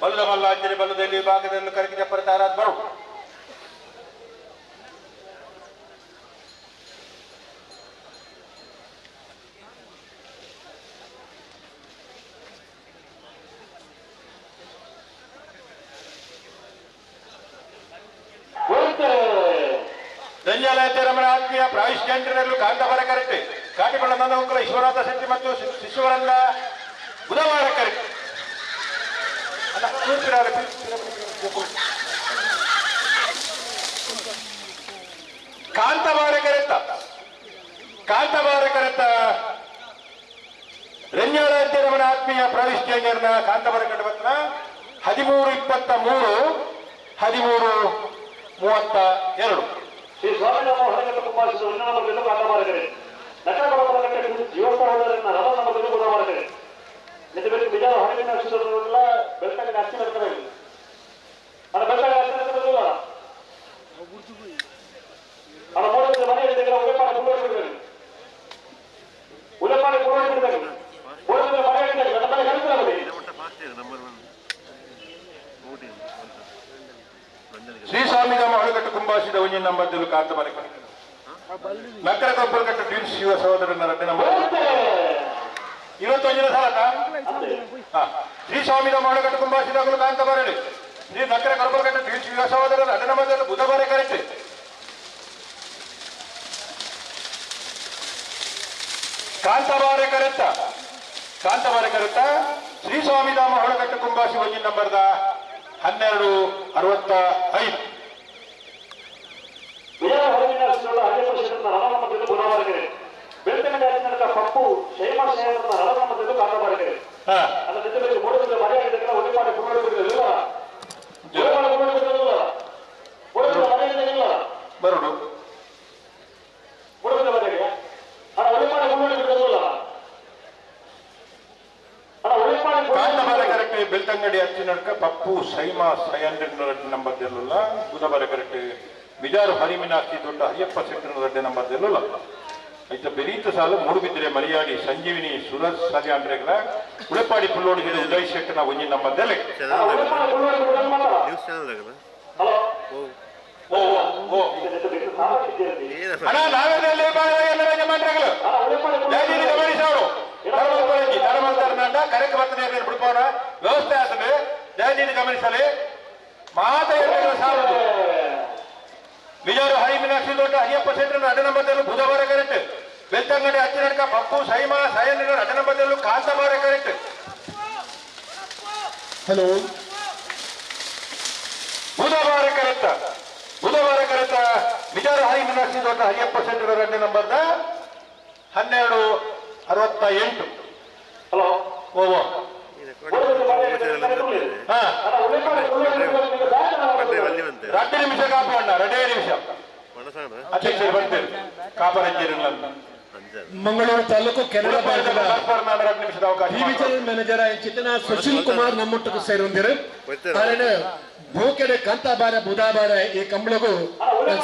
ಬಲ್ಲದ ಮಲ್ಲ ಅಂಜಲಿ ಬಲ್ಲದ ಎಲ್ಲಿ ಭಾಗದಲ್ಲಿ ಕರಕಿದ ತಾರಾದ್ ಬರು ರಮಣ ಆತ್ಮೀಯ ಪ್ರಾಯಿಶ್ ಜಂಟರಲ್ಲೂ ಕಾಂತಾಬಾರ ಕರೆಕ್ಟ್ ಕಾಟಿಪಳ್ಳ ನಂದಗುಂಕಲ ವಿಶ್ವನಾಥ ಶೆಟ್ಟಿ ಮತ್ತು ಶಿಶುವರನ್ನ ಬುಧವಾರ ಕರೆಕ್ಟ್ ಅಲ್ಲ ಕಾಂತಾಬಾರ ಕರೆತ್ತ ಕಾಂತಾಬಾರ ಕರೆತ್ತ ರೆಂಜಾಳ ರಮಣ ಆತ್ಮೀಯ ಪ್ರಾಯಿಶ್ ಜಂಟರನ್ನ ಕಾಂತಾಬಾರ ಕಟ್ಟಬತ್ನ 13:23 13:32. ಶ್ರೀ ಸ್ವಾಮಿನಾಮ ಹೊರಗಟ್ಟ ಕುಂಬಾರಿಸಿದ ಒಂದು ಕಾಂತಾಬಾರಕರೆ ನಕರಕೊಳಕಟ್ಟೆ ಜೀವಸಹೋದರನ್ನ ರಥ ನಮ್ಮನ್ನು ಬುಧವಾರಕರೆ ನಿಜ ಬಿಜಾರ ಹೊರಗಿನ ನಕ್ಷತ್ರಗಳೆಲ್ಲ ಬೆಳ್ತಂಗಡಿ ಅಚ್ಚಿ ನಡ್ತಾರೆ ಅಣ್ಣ ಬೆಳ್ತಂಗಡಿ ಅಚ್ಚಿ ನಡ್ತಾರೆ ಅಣ್ಣ ಮೂಡಬಿದ್ರೆ ಮನೆ ಹಿಡಿದ್ರೆ ಉಲೆಪಾಡಿ ಕುಂಬಾರಿಸಿದ್ದಾರೆ ಉಲೆಪಾಡಿ ಕುಂಬಾರಿಸಿದ್ದಾರೆ ಮೂಡಬಿದ್ರೆ ಮನೆ ಹಿಡಿದ್ರೆ ನನ್ನ ಮನೆ ಕಳಿಸ್ತಾರೆ. ಶ್ರೀ ಸ್ವಾಮಿಧಾಮ ಹೊಳಗಟ್ಟು ಕುಂಬಾಸಿದ ಒಂಜಿನ ನಂಬರ್ ಕಾಂತ ಮನೆ ನಕ್ಕರ ಕೊಪ್ಪಲಕಟ್ಟು ಟ್ವಿನ್ಸ್ ಶಿವ ಸಹೋದರನ ರಡ್ಡೆ ನಂಬರ್ 21 ಸಾಲ ಶ್ರೀ ಸ್ವಾಮಿಧಾಮ ಹೊಳಗಟ್ಟು ಕುಂಬಾಸಿದಾಗಲು ಕಾಂತ ಬರಲಿ ಶ್ರೀ ನಕ್ಕರ ಕೊಪ್ಪಲಕಟ್ಟು ಟ್ವಿನ್ಸ್ ಶಿವ ಸಹೋದರನ ರಡ್ಡೆ ನಂಬರ್ ಬುಧವಾರ ಕರೆಕ್ಟ್ ಕಾಂತಬಾರೆ ಕರೆತ್ತ ಕಾಂತಬಾರೆ ಕರೆತ್ತ ಶ್ರೀ ಸ್ವಾಮಿಧಾಮ ಹೊಳಗಟ್ಟು ಕುಂಬಾಸಿ ಒಂಜಿನ ನಂಬರ್ದ 12:65. ಪಪ್ಪು ಶೈಮ ಶೈನ ರಥ ಮಧ್ಯದ ಕಾಂತಾಬಾರಕರೆ ಅಲ್ಲ ನಿಜ ಮೂಡಬಿದ್ರೆ ಮನೆ ಆಗಿದ್ದಕ್ಕೆಲ್ಲ ಉಳಿಪಾಡಿ ಕುಮಾರಿ ಬರುಡು ಮೂಡಬಿದ್ರೆ ಮನೆಗೆ ಅಣ್ಣ ಉಳಿಪಾಡಿ ಕುಮಾರಿ ಅಣ್ಣ ಉಳಿಪಾಡಿ ಕಾಂತಾಬಾರ ಕರೆಕ್ಟ್ ಬೆಳ್ತಂಗಡಿ ಅಚ್ಚಿನಡ್ಕ ಪಪ್ಪು ಸೈಮಾ ಸೈಹಂಡ್ರೆಡ್ ನಂಬರ್ ದೆಲ್ಲುಲ್ಲ ಬುಧಬಾರ ಕರೆಕ್ಟ್ ಬಿಜಾರು ಹರಿಮಿನಾಸ್ತಿ ದೊಡ್ಡ ಹರಿಯಪ್ಪ ಸೆಟ್ಟರ್ ದೊಡ್ಡ ನಂಬರ್ ದೆಲ್ಲುಲ್ಲ ಐತ ಬೆರೀತ ಸಾಲು ಮೂಡುಬಿದ್ರೆ ಮರಿಯಾಡಿ ಸಂಜೀವಿನಿ ಸುರಜ್ ಸಾಲಿ ಅಂಡ್ರೆಗ್ಲ ಉಳೆಪಾಡಿ ಪುಲ್ಲೋಡಿ ಹಿಡಿದು ಉದಯ್ ಶೆಟ್ಟನ ಒಂಜಿ ನಂಬರ್ ದೆಲೆ ನ್ಯೂಸ್ ಚಾನಲ್ ಓ ಓ ಅಣ್ಣ ನಾವೆಲ್ಲ ಯಜಮಾನ್ರಗಳು ಗಮನಿಸೋರು ಧರ್ಮಸ್ಥಳ ಕರೆಕ್ಟ್ ಬರ್ತದೆ ಬಿಡ್ಪೋಣ ವ್ಯವಸ್ಥೆ ಆಗ್ತದೆ ದಯದೀನಿ ಗಮನಿಸಲಿ ಮಾತ ಎರಡರ ಸಾಲದು ವಿಜಯರು ಹರಿಮೀನಾಕ್ಷಿ ದೊಡ್ಡ ಹರಿಯಪ್ಪ ಸೆಟ್ಟರ್ ಅಡ್ಡ ನಂಬರ್ದಲ್ಲೂ ಬುಧವಾರ ಕರೆಕ್ಟ್ ಬೆಳ್ತಂಗಡಿ ಅಚ್ಚಿನಡ್ಕ ಪಪ್ಪು ಸೈಮಾ ಸಯನ್ ಅಡ್ಡ ನಂಬರ್ದಲ್ಲೂ ಕಾಂತಬಾರ ಕರೆಕ್ಟ್ ಹಲೋ ಬುಧವಾರ ಕರೆಕ್ಟ್ ಬುಧವಾರ ಕರೆಕ್ಟ್ ವಿಜಯರು ಹರಿಮೀನಾಕ್ಷಿ ದೊಡ್ಡ ಹರಿಯಪ್ಪ ಸೆಟ್ಟರ್ ಅಡ್ಡ ನಂಬರ್ದ 12:68. ಹಲೋ ಓ ಓ 2 ನಿಮಿಷ ಕಾಪು ಅಣ್ಣ 2 ನಿಮಿಷ ಅಧ್ಯಕ್ಷರು ಬರ್ತೇವೆ ಕಾಪರಂಜೇರಿಲ್ಲ ಮಂಗಳೂರು ತಾಲೂಕು ಕೆನರಾ ಬ್ಯಾಂಕ್ನ ನಿಮಿಷದ ಅವಕಾಶ ಡಿವಿಷನಲ್ ಮ್ಯಾನೇಜರ್ ಚಿತನ ಸುಶೀಲ್ ಕುಮಾರ್ ನಮ್ಮೊಟ್ಟಿಗೆ ಸೇರೊಂದಿರು. ಆರನ ಭೂಕೆಡೆ ಕಾಂತಾಬಾರ ಬುಧಾಬಾರ ಈ ಕಂಬಳಗೂ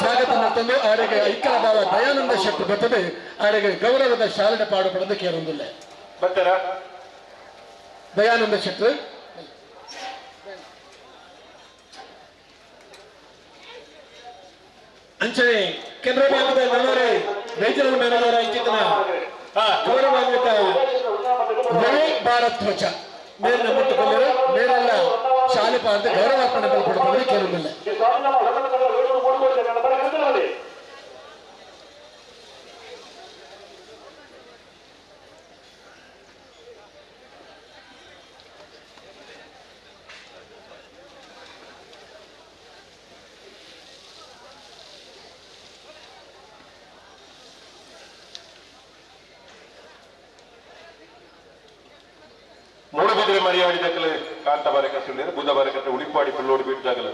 ಸ್ವಾಗತ ಮಾಡ್ತಂದು ಆರೆಗೆ ಐಕಲ ಬಾವ ದಯಾನಂದ ಶೆಟ್ಟಿ ಬರ್ತದೆ ಆರೆಗೆ ಗೌರವದ ಶಾಲೆನ ಪಾಡು ಪಡೆದು ಕೇರೊಂದಿಲ್ಲ ಬರ್ತಾರ ದಯಾನಂದ ಶೆಟ್ರು. ಅಂಚನೆ ಕೆನರಾ ಬ್ಯಾಂಕ್ದ ನನ್ನೋರೆ ರೀಜನಲ್ ಮ್ಯಾನೇಜರ್ ಅಂಕಿತನ ಕುಮಾರಧ್ವಜ ಮೇಲಿನ ಮುಟ್ಟುಕೊಳ್ಳರು ಮೇಲೆಲ್ಲ ಶಾಲೆ ಪಾರ್ದ ಗೌರವಾರ್ಪಣೆ ಬಲ್ಪಡುತ್ತದೆ ಕೇಳುವುದಿಲ್ಲ. ಮೂಡುಬಿದಿರೆ ಮರಿಯಾಡಿದಾಗಲೇ ಕಾಂತ ಬಾರಕ ಸುಳ್ಳಿರು ಬುಧ ಬಾರಕತೆ ಉಳಿಪಾಡಿ ಪಿಳ್ಳೋಡಿ ಬಿಟ್ಟಾಗಲ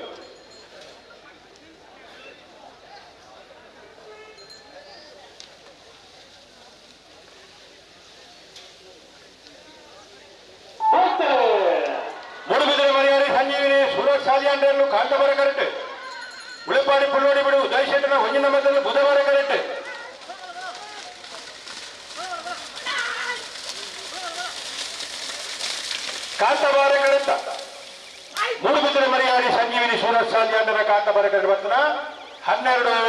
ಮೂಡುಬಿದಿರೆ ಮರಿಯಾಡಿ ಸಂಜೀವಿನಿ ಸೂರಜ್ ಸಾಲಿಯಾಂಡ್ರನ್ನು ಕಾಂತ ಬಾರಕರಟೆ ಉಳಿಪಾಡಿ ಪುಳ್ಳೋಡಿ ಬಿಡು ಉದಯ್ ಶೆಟ್ಟನ ಹೊಂಜಿನ ಮಧ್ಯದಲ್ಲಿ ಬುಧ ಬಾರಕರಟೆ ಕಾಂತಬಾರ ಕರೆತ ಮೂಡುಬಿದಿರೆ ಮರಿಯಾಡಿ ಸಂಜೀವಿನಿ ಸೂರಜ್ ಸಾಲಿಯಾಂಡರ ಕಾಂತಬಾರ ಕರೆಟ್ ಬರ್ತನ 12:33.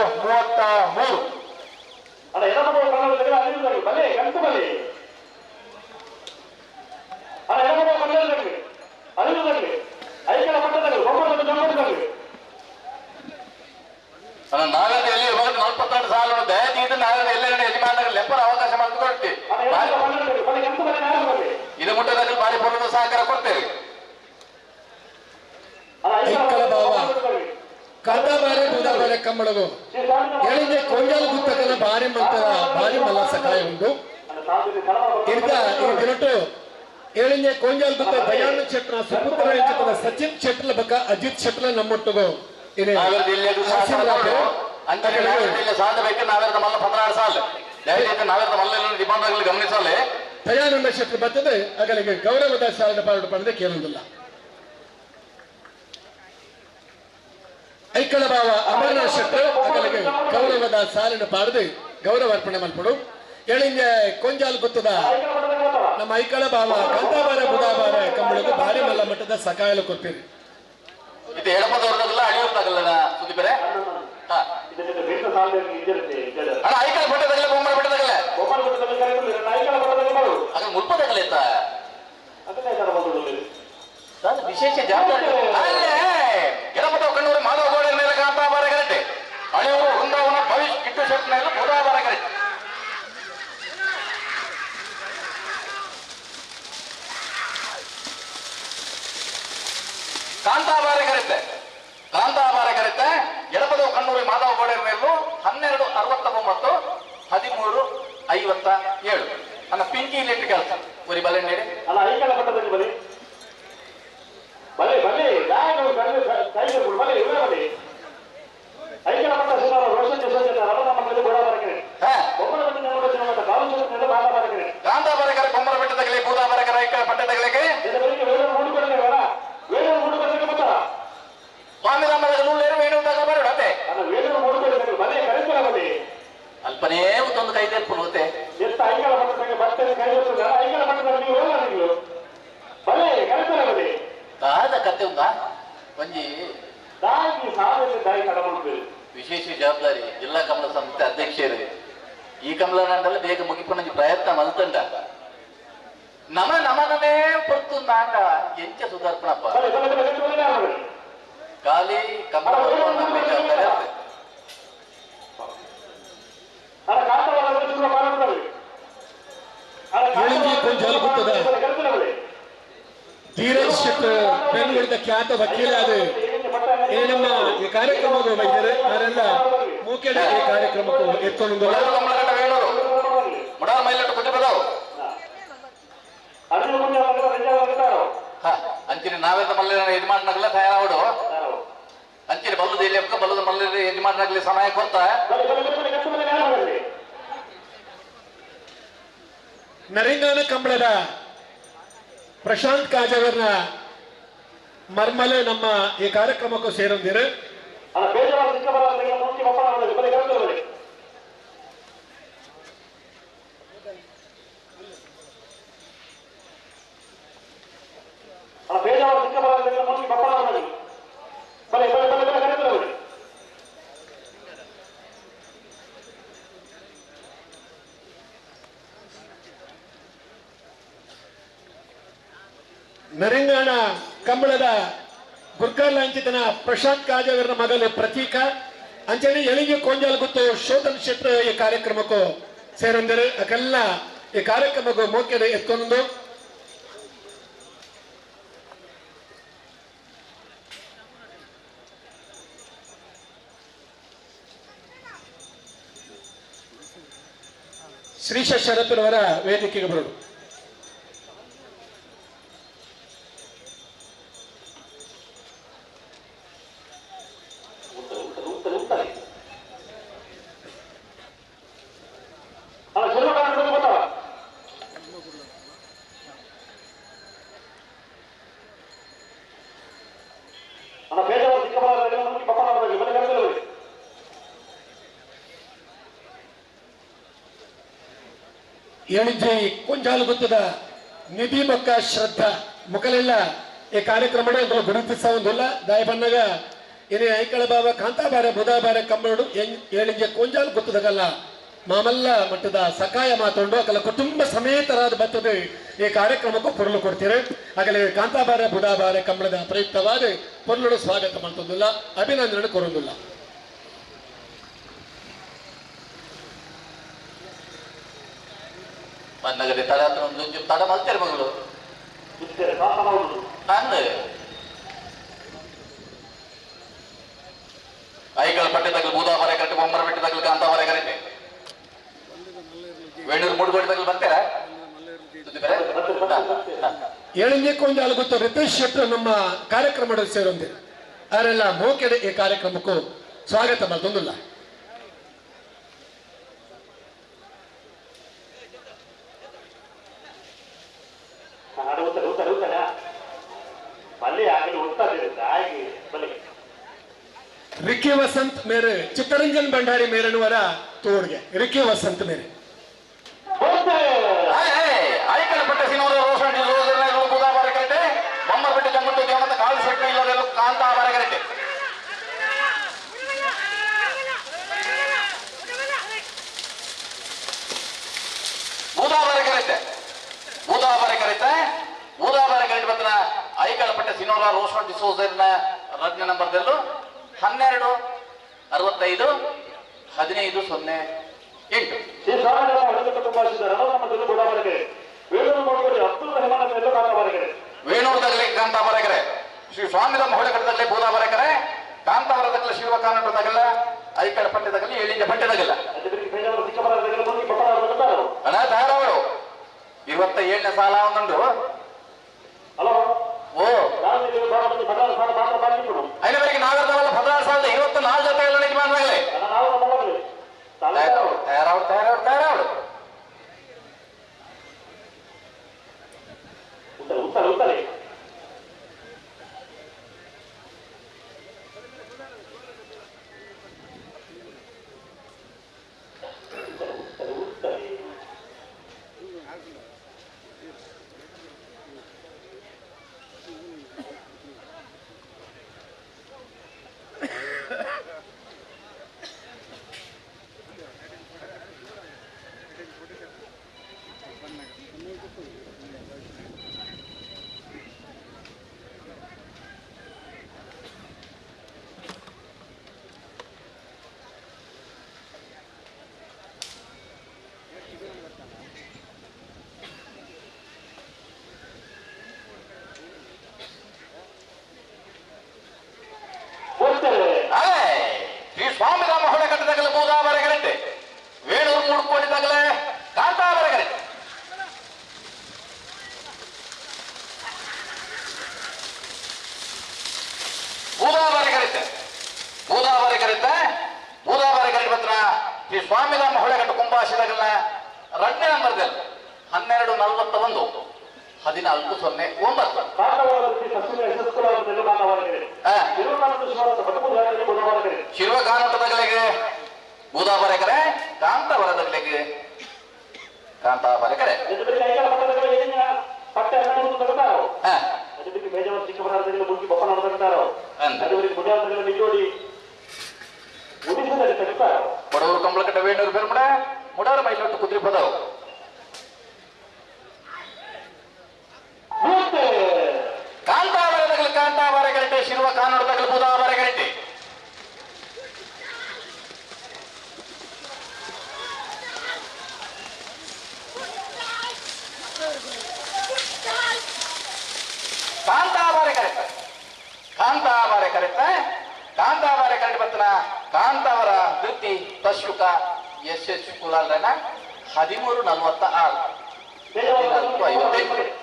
ನಾವೆಲ್ಲ ಎಲ್ಲಿ 46 ಸಾಲ ದಯದೀದ ನಾವೆಲ್ಲ ಎಲ್ಲೆರಡು ಯಜಮಾನರ ಲೆಪ್ಪರ ಅವಕಾಶ ಮಾಡಿಕೊಡ್ತೀವಿ. ಇದು ಮುಟ್ಟದಲ್ಲಿ ಬಾರಿ ಪೂರ್ಣದ ಸಹಕಾರ ಕೊಡ್ತೇವೆ. ಐಕ್ಕಳ ಭಾವ ಕಾಂತಾಬಾರೆ ಬೂದಾಬಾರೆ ಕಮ್ಮಳಗು ಎಳಿಂಜೆ ಕೊಂಜಾಲ ಗುತ್ತಕನ ಬಾರಿ ಮಂತರ ಬಾರಿ ಮಲ್ಲ ಸಕಾಯ ಉಂಟು. ಇರ್ದ ಈ ದಿನಟು ಏಳಿಂಜೆ ಕೊಂಜಾಲ ಗುತ್ತ ದಯಾನಂದ ಶೆಟ್ಟರ ಸುಪುತ್ರ ಎಂಚಿತದ ಸಚಿನ್ ಶೆಟ್ಟಲ ಬಕ್ಕ ಅಜಿತ್ ಶೆಟ್ಟಲ ನಮ್ಮೊಟ್ಟಿಗೂ ಗಮನಿಸಲಿ ದಯಾನಂದ ಶೆಟ್ಟರು ಬರ್ತದೆ ಅಗಲಿಗೆ ಗೌರವದ ಸಾಲಿನ ಪಾಡು ಪಡೆದ ಕೇಳುವುದಿಲ್ಲ. ಐಕಳ ಭಾವ ಅಮರನಾಥ್ ಶೆಟ್ಟರು ಅಗಲಿಗೆ ಗೌರವದ ಸಾಲಿನ ಪಾಡದು ಗೌರವಾರ್ಪಣೆ ಮಲ್ಪಡು. ಎಳಿಂಜೆ ಕೊಂಜಾಲ್ ಗೊತ್ತದ ನಮ್ಮ ಐಕಳ ಭಾವ ಕಾಂತಾಬಾರ ಬುಧಾಬಾರ ಕಂಬಳಗೂ ಭಾರಿ ಮಲ್ಲ ಮಟ್ಟದ ಸಕಾಯಲು ಕೊಡ್ತೀರಿ. ಇದು ಎಡಪದವ್ರದಾಗಲ್ಲ ಅಳಿಯೋರ್ದಾಗಲ್ಲ ಸುದ್ದಿ ಬೇರೆ. ಅಣ್ಣ ಐಕಳ ಬೆಟ್ಟದಾಗಲ್ಲ ಬೊಮ್ಮರ ಬೆಟ್ಟದಾಗಲ್ಲ ಅದ್ರ ಮುಲ್ಪದಾಗಲ್ಲ ಇತ್ತ ವಿಶೇಷ ಜವಾಬ್ದಾರಿ. ಎಡಪದ ಕಣ್ಣೂರು ಮಾಧವ ಗೌಡ ಮೇಲೆ ಕಾಂತಾಬಾರ ಕರೆಕ್ಟ್ ಅಳಿಯವರು ವೃಂದಾವನ ಭವಿಷ್ಯ ಕಿಟ್ಟು ಶೆಟ್ನ ಬುಧಾಬಾರ ಕರೆಕ್ಟ್. ಕಾಂತಾಬಾರ ಕರೆತ್ತೆ ಕಾಂತಾಬಾರ ಕರೆತ್ತೆ ಎಡಪದ ಕಣ್ಣೂರು ಮಾಧವ ಗೌಡರ ಮೇಲೂ 12:69 13:57. ಅನ್ನ ಪಿಂಕಿ ಎಲೆಕ್ಟ್ರಿಕಲ್ ಒರಿ ಬಲೆ ನೀಡಿ ಅಲ್ಲ ಐಕಳ ಪಟ್ಟದಲ್ಲಿ ಬಲಿ ಬಲೆ ಬಲೆ ಬಲೆ ಇವರೇ ಬಲಿ ಐಕಳ ಪಟ್ಟ ಸುಮಾರು ರೋಷನ್ ರಮಣ ಮಕ್ಕಳು ಗೋಡ ಬರಕರೆ ಬೊಮ್ಮನ ಬೆಟ್ಟ ಕಾಲು ಬಾಲ ಬರಕರೆ ಕಾಂತಾಬಾರ ಕರೆ ಬೊಮ್ಮನ ಬೆಟ್ಟದಾಗಲಿ ಬೂದಾಬಾರ ಕರೆ ಐಕಳ ಪಟ್ಟದಾಗಲಿಗೆ ಸ್ವಾಮಿ ರಾಮದ ನೂಲೇರು ವೇಣು ಬರೋಣ ಅದೇ ಅಲ್ಪನೇ ಒಂದು ಕೈ ತೆಪ್ಪು ದಾದ ಕತೆ ಉಂದಾ ಒಂಜಿ ವಿಶೇಷ ಜವಾಬ್ದಾರಿ ಜಿಲ್ಲಾ ಕಮಲ ಸಂಸ್ಥೆ ಅಧ್ಯಕ್ಷರು ಈ ಕಮಲನಂಡಲ ಬೇಗ ಮುಗಿಪುನಂಜಿ ಪ್ರಯತ್ನ ಮಲ್ತಂಡ ನಮ ನಮನನೇ ಪೊರ್ತು ನಾಂಡ ಎಂಚ ಸುಧಾರ್ಪಣಪ್ಪ ಖಾಲಿ ಕಮಲ ಜವಾಬ್ದಾರಿ. ಧೀರಜ್ ಶೆಟ್ಟರ್ ಬೆಂಗಳೂರಿನ ಖ್ಯಾತ ವಕೀಲ ಅದು ನಮ್ಮ ಈ ಕಾರ್ಯಕ್ರಮಕ್ಕೆ ವೈದ್ಯರು ಅವರೆಲ್ಲ ಮೂಕೆಡ ಈ ಕಾರ್ಯಕ್ರಮಕ್ಕೂ ಎತ್ಕೊಂಡು ಅಂಚಿನ ನಾವೆಲ್ಲ ಮಲ್ಲ ಯಜಮಾನನಾಗಲ್ಲ ತಯಾರಾವಡು ಅಂಚಿನ ಬಲ್ಲದ ಇಲ್ಲಿ ಬಲ್ಲದ ಮಲ್ಲ ಯಜಮಾನನಾಗಲಿ ಸಮಯ ಕೊಡ್ತಾ ನರಿಂಗಾನ ಕಂಬಳದ ಪ್ರಶಾಂತ್ ಕಾಜವರ್ನ ಮರ್ಮಲೆ ನಮ್ಮ ಈ ಕಾರ್ಯಕ್ರಮಕ್ಕೂ ಸೇರೊಂದಿರು. ನರಿಂಗಾಣ ಕಂಬಳದ ಗುರ್ಕಾರ್ಲಾಂಚಿತನ ಪ್ರಶಾಂತ್ ಕಾಜವರ್ನ ಮಗಲು ಪ್ರತೀಕ ಅಂಚನೆ ಎಳಿಗೆ ಕೊಂಜಾಲ್ ಗುತ್ತು ಶೋಧನ್ ಕ್ಷೇತ್ರ ಈ ಕಾರ್ಯಕ್ರಮಕ್ಕೂ ಸೇರೊಂದರು ಅಕೆಲ್ಲ ಈ ಕಾರ್ಯಕ್ರಮಕ್ಕೂ ಮೋಕೆದ ಎತ್ಕೊಂಡು ಶ್ರೀಶ ಶರತ್ರವರ ವೇದಿಕೆಗೆ ಬರೋದು. ಏಳಿಜೆ ಕೊಂಜಾಲು ಗೊತ್ತದ ನಿಧಿ ಬೊಕ್ಕ ಶ್ರದ್ಧಾ ಮುಖಲೆಲ್ಲ ಈ ಕಾರ್ಯಕ್ರಮ ಗುರುತಿಸೋದಿಲ್ಲ ದಾಯ ಬನ್ನಾಗ ಏನೇ ಐಕಳ ಬಾಬಾ ಕಾಂತಾಬಾರೆ ಬುಧಾಬಾರೆ ಕಂಬಳು ಏಳಿಂಜೆ ಕೊಂಜಾಲು ಗೊತ್ತದಗಲ್ಲ ಮಾಮಲ್ಲ ಮಟ್ಟದ ಸಕಾಯ ಮಾತೊಂಡು ಅಕಲ ಕುಟುಂಬ ಸಮೇತರಾದ ಬರ್ತದೆ ಈ ಕಾರ್ಯಕ್ರಮಕ್ಕೂ ಪೊರಳು ಕೊಡ್ತೀರಿ. ಆಗಲೇ ಕಾಂತಾಬಾರೆ ಬುಧಾಬಾರೆ ಕಂಬಳದ ಪ್ರಯುಕ್ತವಾದ ಪೊರಳು ಸ್ವಾಗತ ಮಾಡ್ತೊಂದಿಲ್ಲ, ಅಭಿನಂದನೆ ಕೊರೊಂದಿಲ್ಲ. ಮನ್ನಗಡೆ ತಡ ಒಂದು ತಡ ಮಲ್ತೇರು ಮಗಳು ಅಂದು ಐಗಳ ಪಟ್ಟೆ ತಗಲು ಬೂದಾಬಾರೆ ಕರೆಕ್ಟ್, ಬೊಮ್ಮರ ಬೆಟ್ಟ ತಗಲು ಕಾಂತಾಬಾರೆ ಕರೆಕ್ಟ್, ವೇಣೂರು ಮೂಡುಗೋಡಿ ತಗಲು ಬರ್ತೀರಾ? ಏಳನೇ ಕೊಂಜಾಲು ಗೊತ್ತು ರಿತೇಶ್ ಶೆಟ್ಟರು ನಮ್ಮ ಕಾರ್ಯಕ್ರಮದಲ್ಲಿ ಸೇರೊಂದಿರು ಅವರೆಲ್ಲ ಮೋಕೆಡೆ ಈ ಕಾರ್ಯಕ್ರಮಕ್ಕೂ ಸ್ವಾಗತ ಮಾಡ್ತೊಂದಿಲ್ಲ. रिकी वसंत मेरे चित्तरंजन भंडारी मेरनवರ ತೋಡ್ಗೆ ರಿಕ್ಕಿ ವಸಂತ್ ಮೇರೆ ರೋಷನ್ ಡಿಸೋಜರ್ನ ರಜ್ಞ ನಂಬರ್ದಲ್ಲೂ 12 65 15 0 8. ವೇಣೂರದಲ್ಲಿ ಕಾಂತಾಬಾರೆಕೆರೆ, ಶ್ರೀ ಸ್ವಾಮಿರಮ್ಮ ಹೊಳೆಕಟ್ಟದಲ್ಲಿ ಬೂದಾಬಾರೆಕೆರೆ, ಕಾಂತಾವರದಗಲ ಶಿವ ಕಾನೂರು ಐಕಳ ಪಟ್ಟೆದಗಲಿ ಏಳಿಂಜ ಪಟ್ಟೆದಗಲ್ಲ ಅಣ್ಣ ತಯಾರವರು 27ನೇ ಸಾಲ ಒಂದುಂಡು. ಓ ಐನವರೆಗೆ ನಾಗರದವಲ್ಲ 16,024 ಜೊತೆ ಎಲ್ಲ ಯಜಮಾನರಾಗಲೇ ತಯಾರಾವಡು ತಯಾರಾವಡು ತಯಾರಾವಡು. ಶ್ರೀ ಸ್ವಾಮಿರಾಮ ಹೊಳೆಕಟ್ಟದಗಲ ಬೂದಾಬಾರೆಗರೆಟ್ಟೆ, ವೇಣೂರು ಮೂಡ್ಕೋಡಿ ತಗಲೆ ಕಾಂತಾಬಾರೆಗರೆ. ಬೂದಾಬಾರೆಗರೆಟ್ಟೆ ಬೂದಾಬಾರೆಗರೆಟ್ಟೆ ಬೂದಾಬಾರೆಗರೆ ಪತ್ರ ಶ್ರೀ ಸ್ವಾಮಿರಾಮ ಹೊಳೆಕಟ್ಟು ಕುಂಭಾಶಿದಗಲ ರಡ್ನೇ ನಂಬರ್ದಲ್ಲಿ 12 41 14 0 9. ಶಿರ್ವಗಾನಟದಗಳಿಗೆ ಬೂದಾಬಾರೆಕೆರೆ, ಕಾಂತಾವರದಗಳಿಗೆ ಕಾಂತಾಬಾರೆಕೆರೆ. ಬಡವರು ಕಂಬಳಕಟ್ಟ ವೇಣೂರು ಪೆರ್ಮಡ ಮುಡಾರ ಮೈಲೊಟ್ಟು ಕುದ್ರಿ ಪದವು. ಶಿರುವ ಕಾನೂನು ತಗಲು ಬುಧಾಬಾರೆ correct ಕಾಂತಾಬಾರೆ correct ಕಾಂತಾಬಾರೆ correct ಕಾಂತಾಬಾರೆ correct ಬತ್ತನ Kantavara ವೃತ್ತಿ ತಶುಕ ಎಸ್ ಎಸ್ ಕುಲಾಲ್ರನ 13:46 14:58.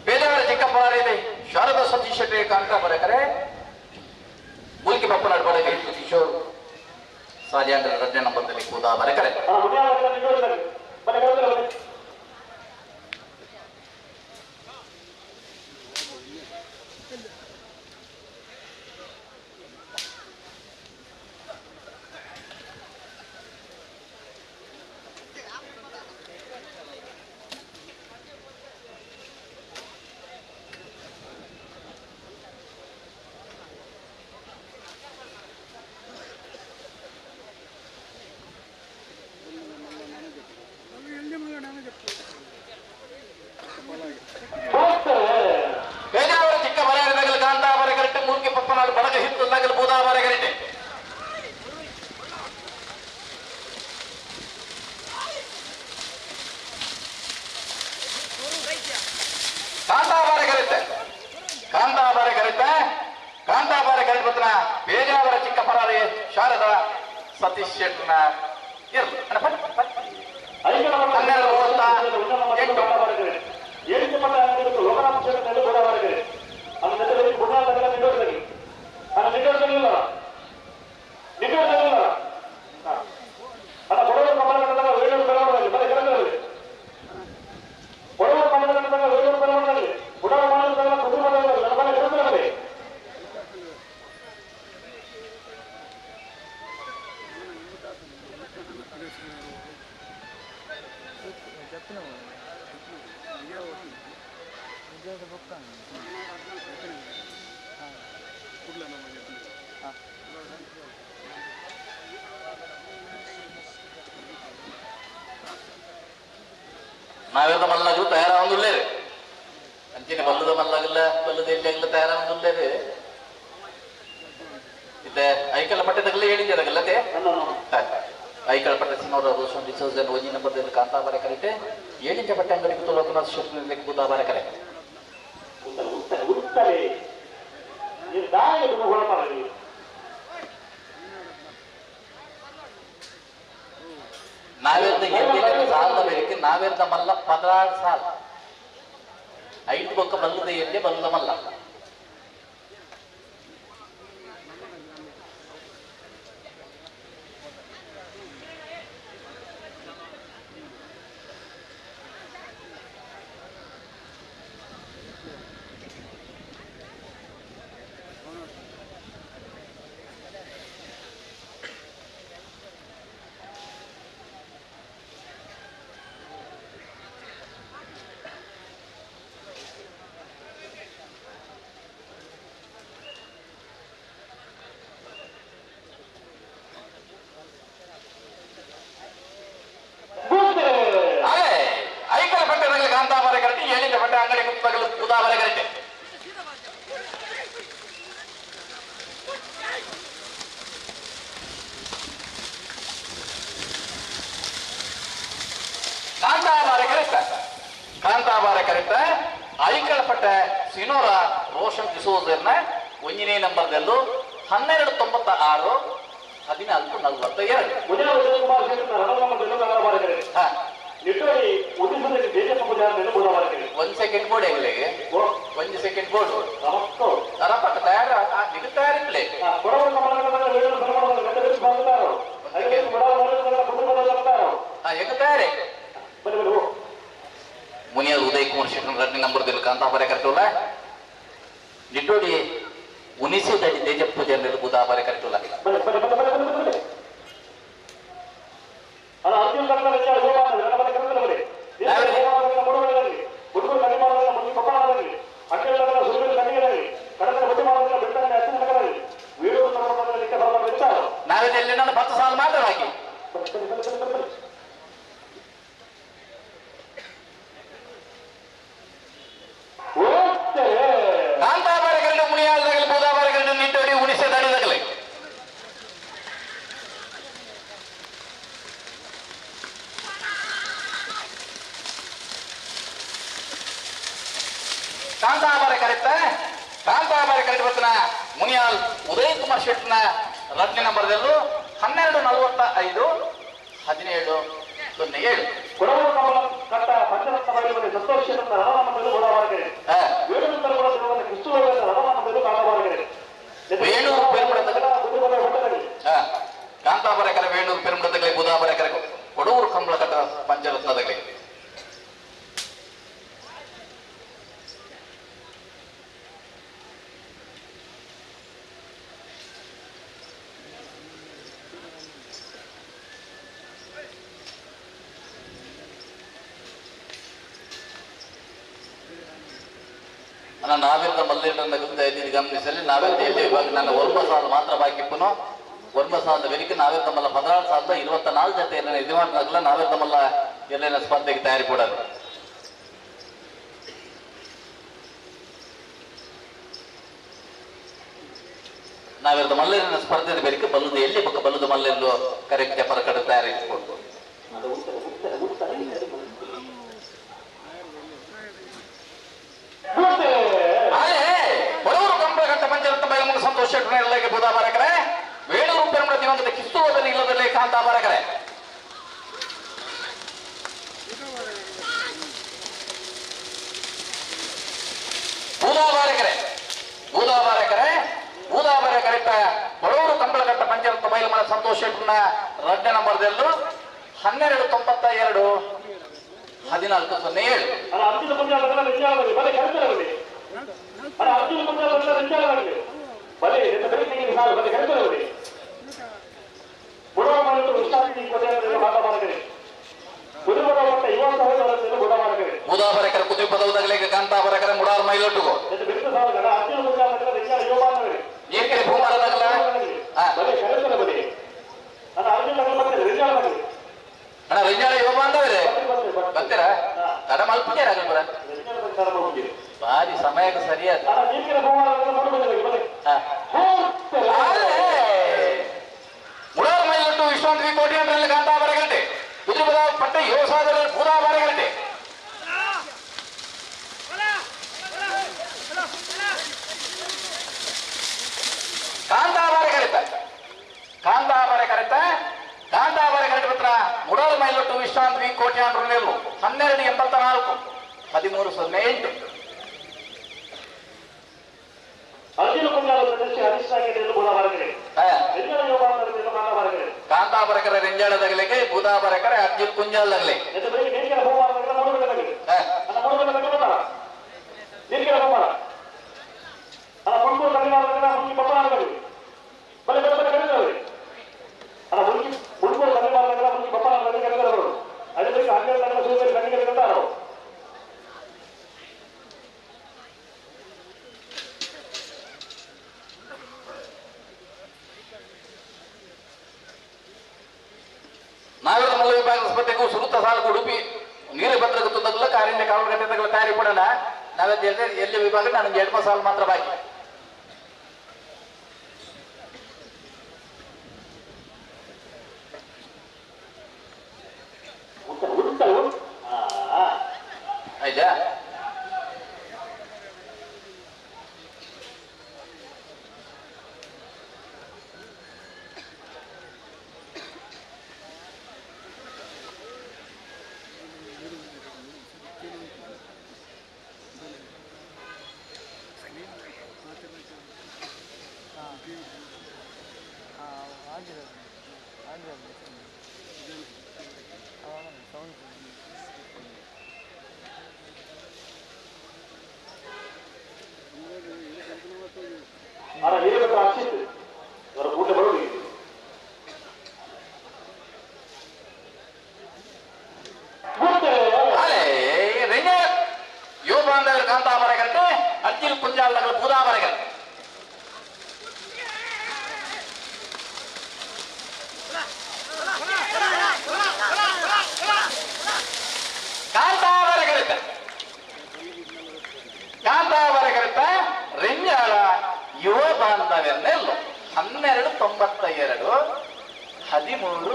ಬೇಜಾವರ ಚಿಕ್ಕಪ್ಪನಾರಿದೆ ಶಾರದಾ ಸತೀಶ್ ಶೆಟ್ಟಿ ಕಾಂತ ಬರಕರೆ ಮುಲ್ಕಿ ಬಪ್ಪನಾಡು ಬರಗೆ ಕಿಶೋರ್ ಸಾಲಿಯಾಂದ್ರ ರಡ್ಡೆ ನಂಬರ್ದಲ್ಲಿ ಕೂದಾ ಬರಕರೆ. ಬೇಜಾವರ ಚಿಕ್ಕ ಬರೆಯನಗಲು ಕಾಂತಾಬಾರೆ ಕರೆಕ್ಟ್ ಮೂರ್ತಿ ಪಪ್ಪನಾಡು Badaga Hittu ನಗಲು ಬೂದಾಬಾರೆ correct. ಕಾಂತಾಬಾರೆ correct ಕಾಂತಾಬಾರೆ correct ಕಾಂತಾಬಾರೆ correct ಬತ್ತನ ಬೇಜಾವರ ಚಿಕ್ಕ ಪರಾರಿ ಶಾರದಾ ಸತೀಶ್ ಶೆಟ್ಟನ ಇರ್ಲಿ. 12:38. ನಾವೆಲ್ಲ ಮಲ್ಲಾಗಲು ತಯಾರಾಗೊಂದುಳ್ಳೇರು ಅಂಚಿನ ಬಲ್ಲದ ಮಲ್ಲಾಗಲ್ಲ ಬಲ್ಲದ ಎಲ್ಲಿ ತಯಾರಾಗೊಂದುಳ್ಳೇರು ಇತ್ತೆ ಐಕಲ ಪಟ್ಟದಗಲ್ಲ ಹೇಳಿದ್ದಾಗಲ್ಲತೆ ಐಕಳ ಪಟ್ಟ ಸಿನೋರ ರೋಷನ್ ಡಿಸೋಜನ್ ಒಂಜಿ ನಂಬರ್ದಲ್ಲಿ ಕಾಂತಾಬಾರೆ ಕರೆಕ್ಟ್ ಏಳಿಂಚ ಪಟ್ಟ ಅಂಗಡಿ ಕುತ್ತು ಲೋಕನಾಥ್ ಶೆಟ್ಟಿ ಬುಧಾಬಾರೆ ಕರೆಕ್ಟ್. ನಾವೆರ್ದ ಎಲ್ಲಿನ ಸಾಲದ ಬೇರೆ ನಾವೆರ್ದ ಮಲ್ಲ 16 ಸಾಲ ಐದು ಬೊಕ್ಕ ಬಲ್ಲದ ಎಲ್ಲಿ ಬಲ್ಲದ ಮಲ್ಲ ಕಾಂತಾಬಾರೆ ಕರೆಕ್ಟ್ ಐಕಳಪಟ್ಟ ಸಿನೋರ ರೋಷನ್ ಡಿಸೋಜರ್ನ ಒಂದನೇ ನಂಬರ್ದಲ್ಲೂ 12:96 14:42. ಒಂದು ಸೆಕೆಂಡ್ ಬೋರ್ಡ್ ಹೆಂಗ್ಲಿಗೆ ಒಂದು ಸೆಕೆಂಡ್ ಬೋರ್ಡ್ ರಪಕ್ಕ ತಯಾರ ನಿಗ ತಯಾರಿಪ್ಲೆ ಹೆಂಗ ತಯಾರಿ ಮುನಿಯಲ್ ಉದಯ್ ಕುಮಾರ್ ಶೆಟ್ಟರ್ ರಡ್ನೇ ನಂಬರ್ದಲ್ಲಿ ಕಾಂತಾಬಾರೆ ಕರೆಕ್ಟುಲ್ಲ ನಿಟ್ಟೋಡಿ ಉನಿಸಿ ದಡಿ ತೇಜಪ್ಪ ಜನರಲ್ಲಿ ಬುಧಾಬಾರೆ ಕರೆಕ್ಟುಲ್ಲ. ನಾವೆಲ್ಲಿ ನನ್ನ 10 ಸಾಲ ಮಾತ್ರ ಬಾಕಿ. ಕಾಂತಾಬಾರ ಕರಡು ಮುನಿಯಾಲ್ದಾಗಲಿ ಬೂದಾಬಾರ ಕರಡು ನಿಟ್ಟೋಡಿ ಉಣಿಸೆ ದಡಿದಾಗಲಿ. ಕಾಂತಾಬಾರ ಕರೆಕ್ಟ ಕಾಂತಾಬಾರ ಕರೆಕ್ಟ್ ಬರ್ತಾನ ಮುನಿಯಾಲ್ ಉದಯ್ ಕುಮಾರ್ ಶೆಟ್ನ ರತ್ನ ನಂಬರ್ದಲ್ಲೂ 12:45 17:07. ವೇಣೂರು ಕಾಂತಾಬಾರ ಕರೆ ವೇಣೂರು ಪೆರುಮಡದಗಲಿ ಬುಧಾಬಾರ ಕರೆ ಕೊಡೂರು ಕಂಬಳ ಕಟ್ಟ ಪಂಚರತ್ನದಗಲಿ. ನಾವೆಲ್ಲ ಮಲ್ಲೇಟನ್ನ ಇದ್ದೀನಿ ಗಮನಿಸಲಿ. ನಾವೆಲ್ಲ ಎಲ್ಲಿ ಇವಾಗ ನನ್ನ 9 ಸಾಲ ಮಾತ್ರ ಬಾಕಿ ಪುನಃ 9 ಸಾಲದ ಬೆಳಿಗ್ಗೆ ನಾವೇ ತಮ್ಮಲ್ಲ 16 ಸಾಲದ 24 ಜೊತೆ ಎಲ್ಲ ಇದು ಮಾಡಿದಾಗಲ್ಲ ನಾವೇ ತಮ್ಮಲ್ಲ ಎಲ್ಲ ಸ್ಪರ್ಧೆಗೆ ತಯಾರಿ ಕೊಡೋದು. ನಾವೆಲ್ಲ ಮಲ್ಲೇರಿನ ಸ್ಪರ್ಧೆಯ ಬೆಳಿಗ್ಗೆ ಬಲ್ಲದ ಎಲ್ಲಿ ಪಕ್ಕ ಬಲ್ಲದ ಮಲ್ಲೆಲ್ಲೋ ಕರೆಕ್ಟ್ ಪರಕಡೆ ತಯಾರಿ ಕೊಡ್ಬೋದು. ಬಡವರು ಕಂಬಳ ಪಂಚರತ್ನ ಬೈಲಮೂಲ ಸಂತೋಷ ಶೆಟ್ಟರ್ ಬುಧ ಬಾರಕರೆ ವೇಣೂರು ಪೆರುಮಡ ದಿವಂಗತ ಕಿಸ್ತುವದಲ್ಲಿ ಇಲ್ಲದಲ್ಲಿ ಕಾಂತಾ ಬಾರಕರೆ. ಬೂದಾಬಾರಕರೆ ಬೂದಾಬಾರಕರೆ ಬೂದಾಬಾರಕರೆಟ್ಟ ಬಡವರು ಕಂಬಳಘಟ್ಟ ಪಂಚರತ್ನ ಬೈಲಮೂಲ ಸಂತೋಷ ಶೆಟ್ಟರ್ನ ರಡ್ಡ ನಂಬರ್ದಲ್ಲೂ 12:92 14:07. ಬೂದಾಬರಕರ ಕುದುರೆ ಪದವದಾಗಲೇ ಕಾಂತಾಬರಕರ ಮುಡಾರ್ ಮೈಲೊಟ್ಟಿಗೋ ಏಕೆ ಭೂಮಾರದಾಗಲ ಅಣ್ಣ ರಿಂಜಾಳ ಯುವ ಬಾಂಧವರೇ ಬರ್ತೀರಾ? ತಡ ಮಲ್ಪುಜಾರ ಬರ ಭಾರಿ ಸಮಯಕ್ಕೆ ಸರಿಯಾದ ಮುಡಾರ್ ಮೈಲೊಟ್ಟು ವಿಶ್ವಾಂತ ಕೋಟಿ ಅಂದ್ರಲ್ಲಿ ಕಾಂತಾಬರಗಂಟೆ ಕುದುರೆ ಪದ ಪಟ್ಟ ಯೋಸಾದಲ್ಲಿ ಬೂದಾಬರಗಂಟೆ. ಕಾಂತಾಬಾರ ಕರೆತ ಕಾಂತಾಬಾರ ಕರೆತ ಕಾಂತಾಬಾರ ಕರೆಟ ಪತ್ರ ಮುಡಾರ್ ಮೈಲೊಟ್ಟು ವಿಶ್ರಾಂತ್ ವಿ ಕೋಟ್ಯಾಂಡ್ರು 12:84 13:08. ಕಾಂತಾಬರಕರ ರೆಂಜಾಳದಾಗಲಿಕ್ಕೆ ಬೂದಾಬರಕರ ಅರ್ಜುನ್ ಕುಂಜಾಲದಾಗಲಿ. ನಾವೆಲ್ಲ ಮಲ್ಲ ವಿಭಾಗದ ಸ್ಪರ್ಧೆಗೂ ಸುರುತ ಸಾಲು ಉಡುಪಿ ನೀರು ಭದ್ರತೆ ತಂದಲ್ಲ ಕಾರಿಂದ ಕಾವಲು ಗಂಟೆ ತಯಾರಿ ಕೊಡೋಣ. ನಾವೇ ಎಲ್ಲಿ ವಿಭಾಗ ನನಗೆ 2 ಸಾಲು ಮಾತ್ರ ಬಾಕಿ. ಆಯ್ತಾ? ಕಾಂತಾಬರಗಂಟೆ ಅರ್ಜಿಲ್ ಕುಂಜಾಲಗಳ ಬೂದಾಬರಗಂಟೆ. ಪುಟ್ಟರಾವೆರ್ನೆಲ್ಲು 12.92 13.62.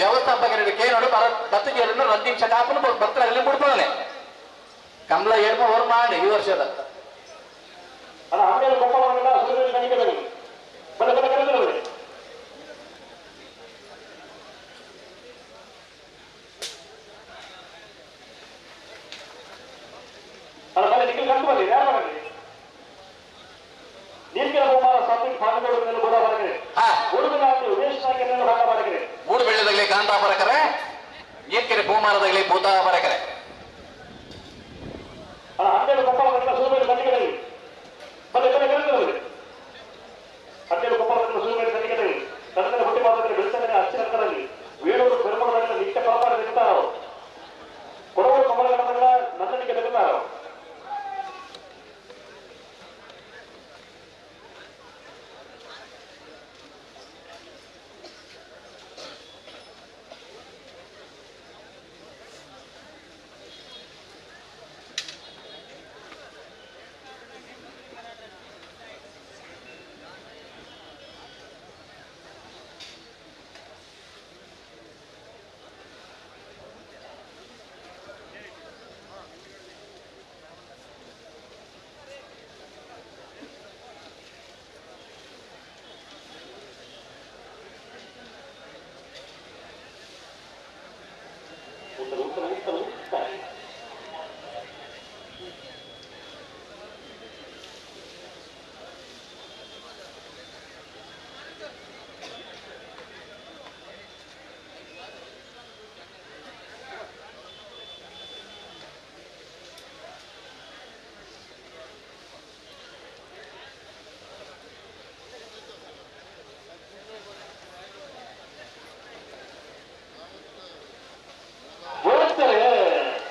ವ್ಯವಸ್ಥಾಪಕರಿಗೆ ಕೇನೋಡು ಬತ್ತಿಗೆ ರದ್ದು ನಿಮಿಷ ಕಾಪನು ಭಕ್ತರಲ್ಲಿ ಬಿಡ್ಬೋದಾನೆ ಕಮಲ ಏರ್ಮ ಹೊರ ಮಾಡಿ ಈ ವರ್ಷದ ಮೂಡು ಬೆಳ್ಳಿದಾಗಲಿ ಕಾಂತಾಪರಕರೆ ನೀರ್ಕೆರೆ ಭೂಮಾರದಾಗಲಿ ಭೂತಾಪರಕರೆ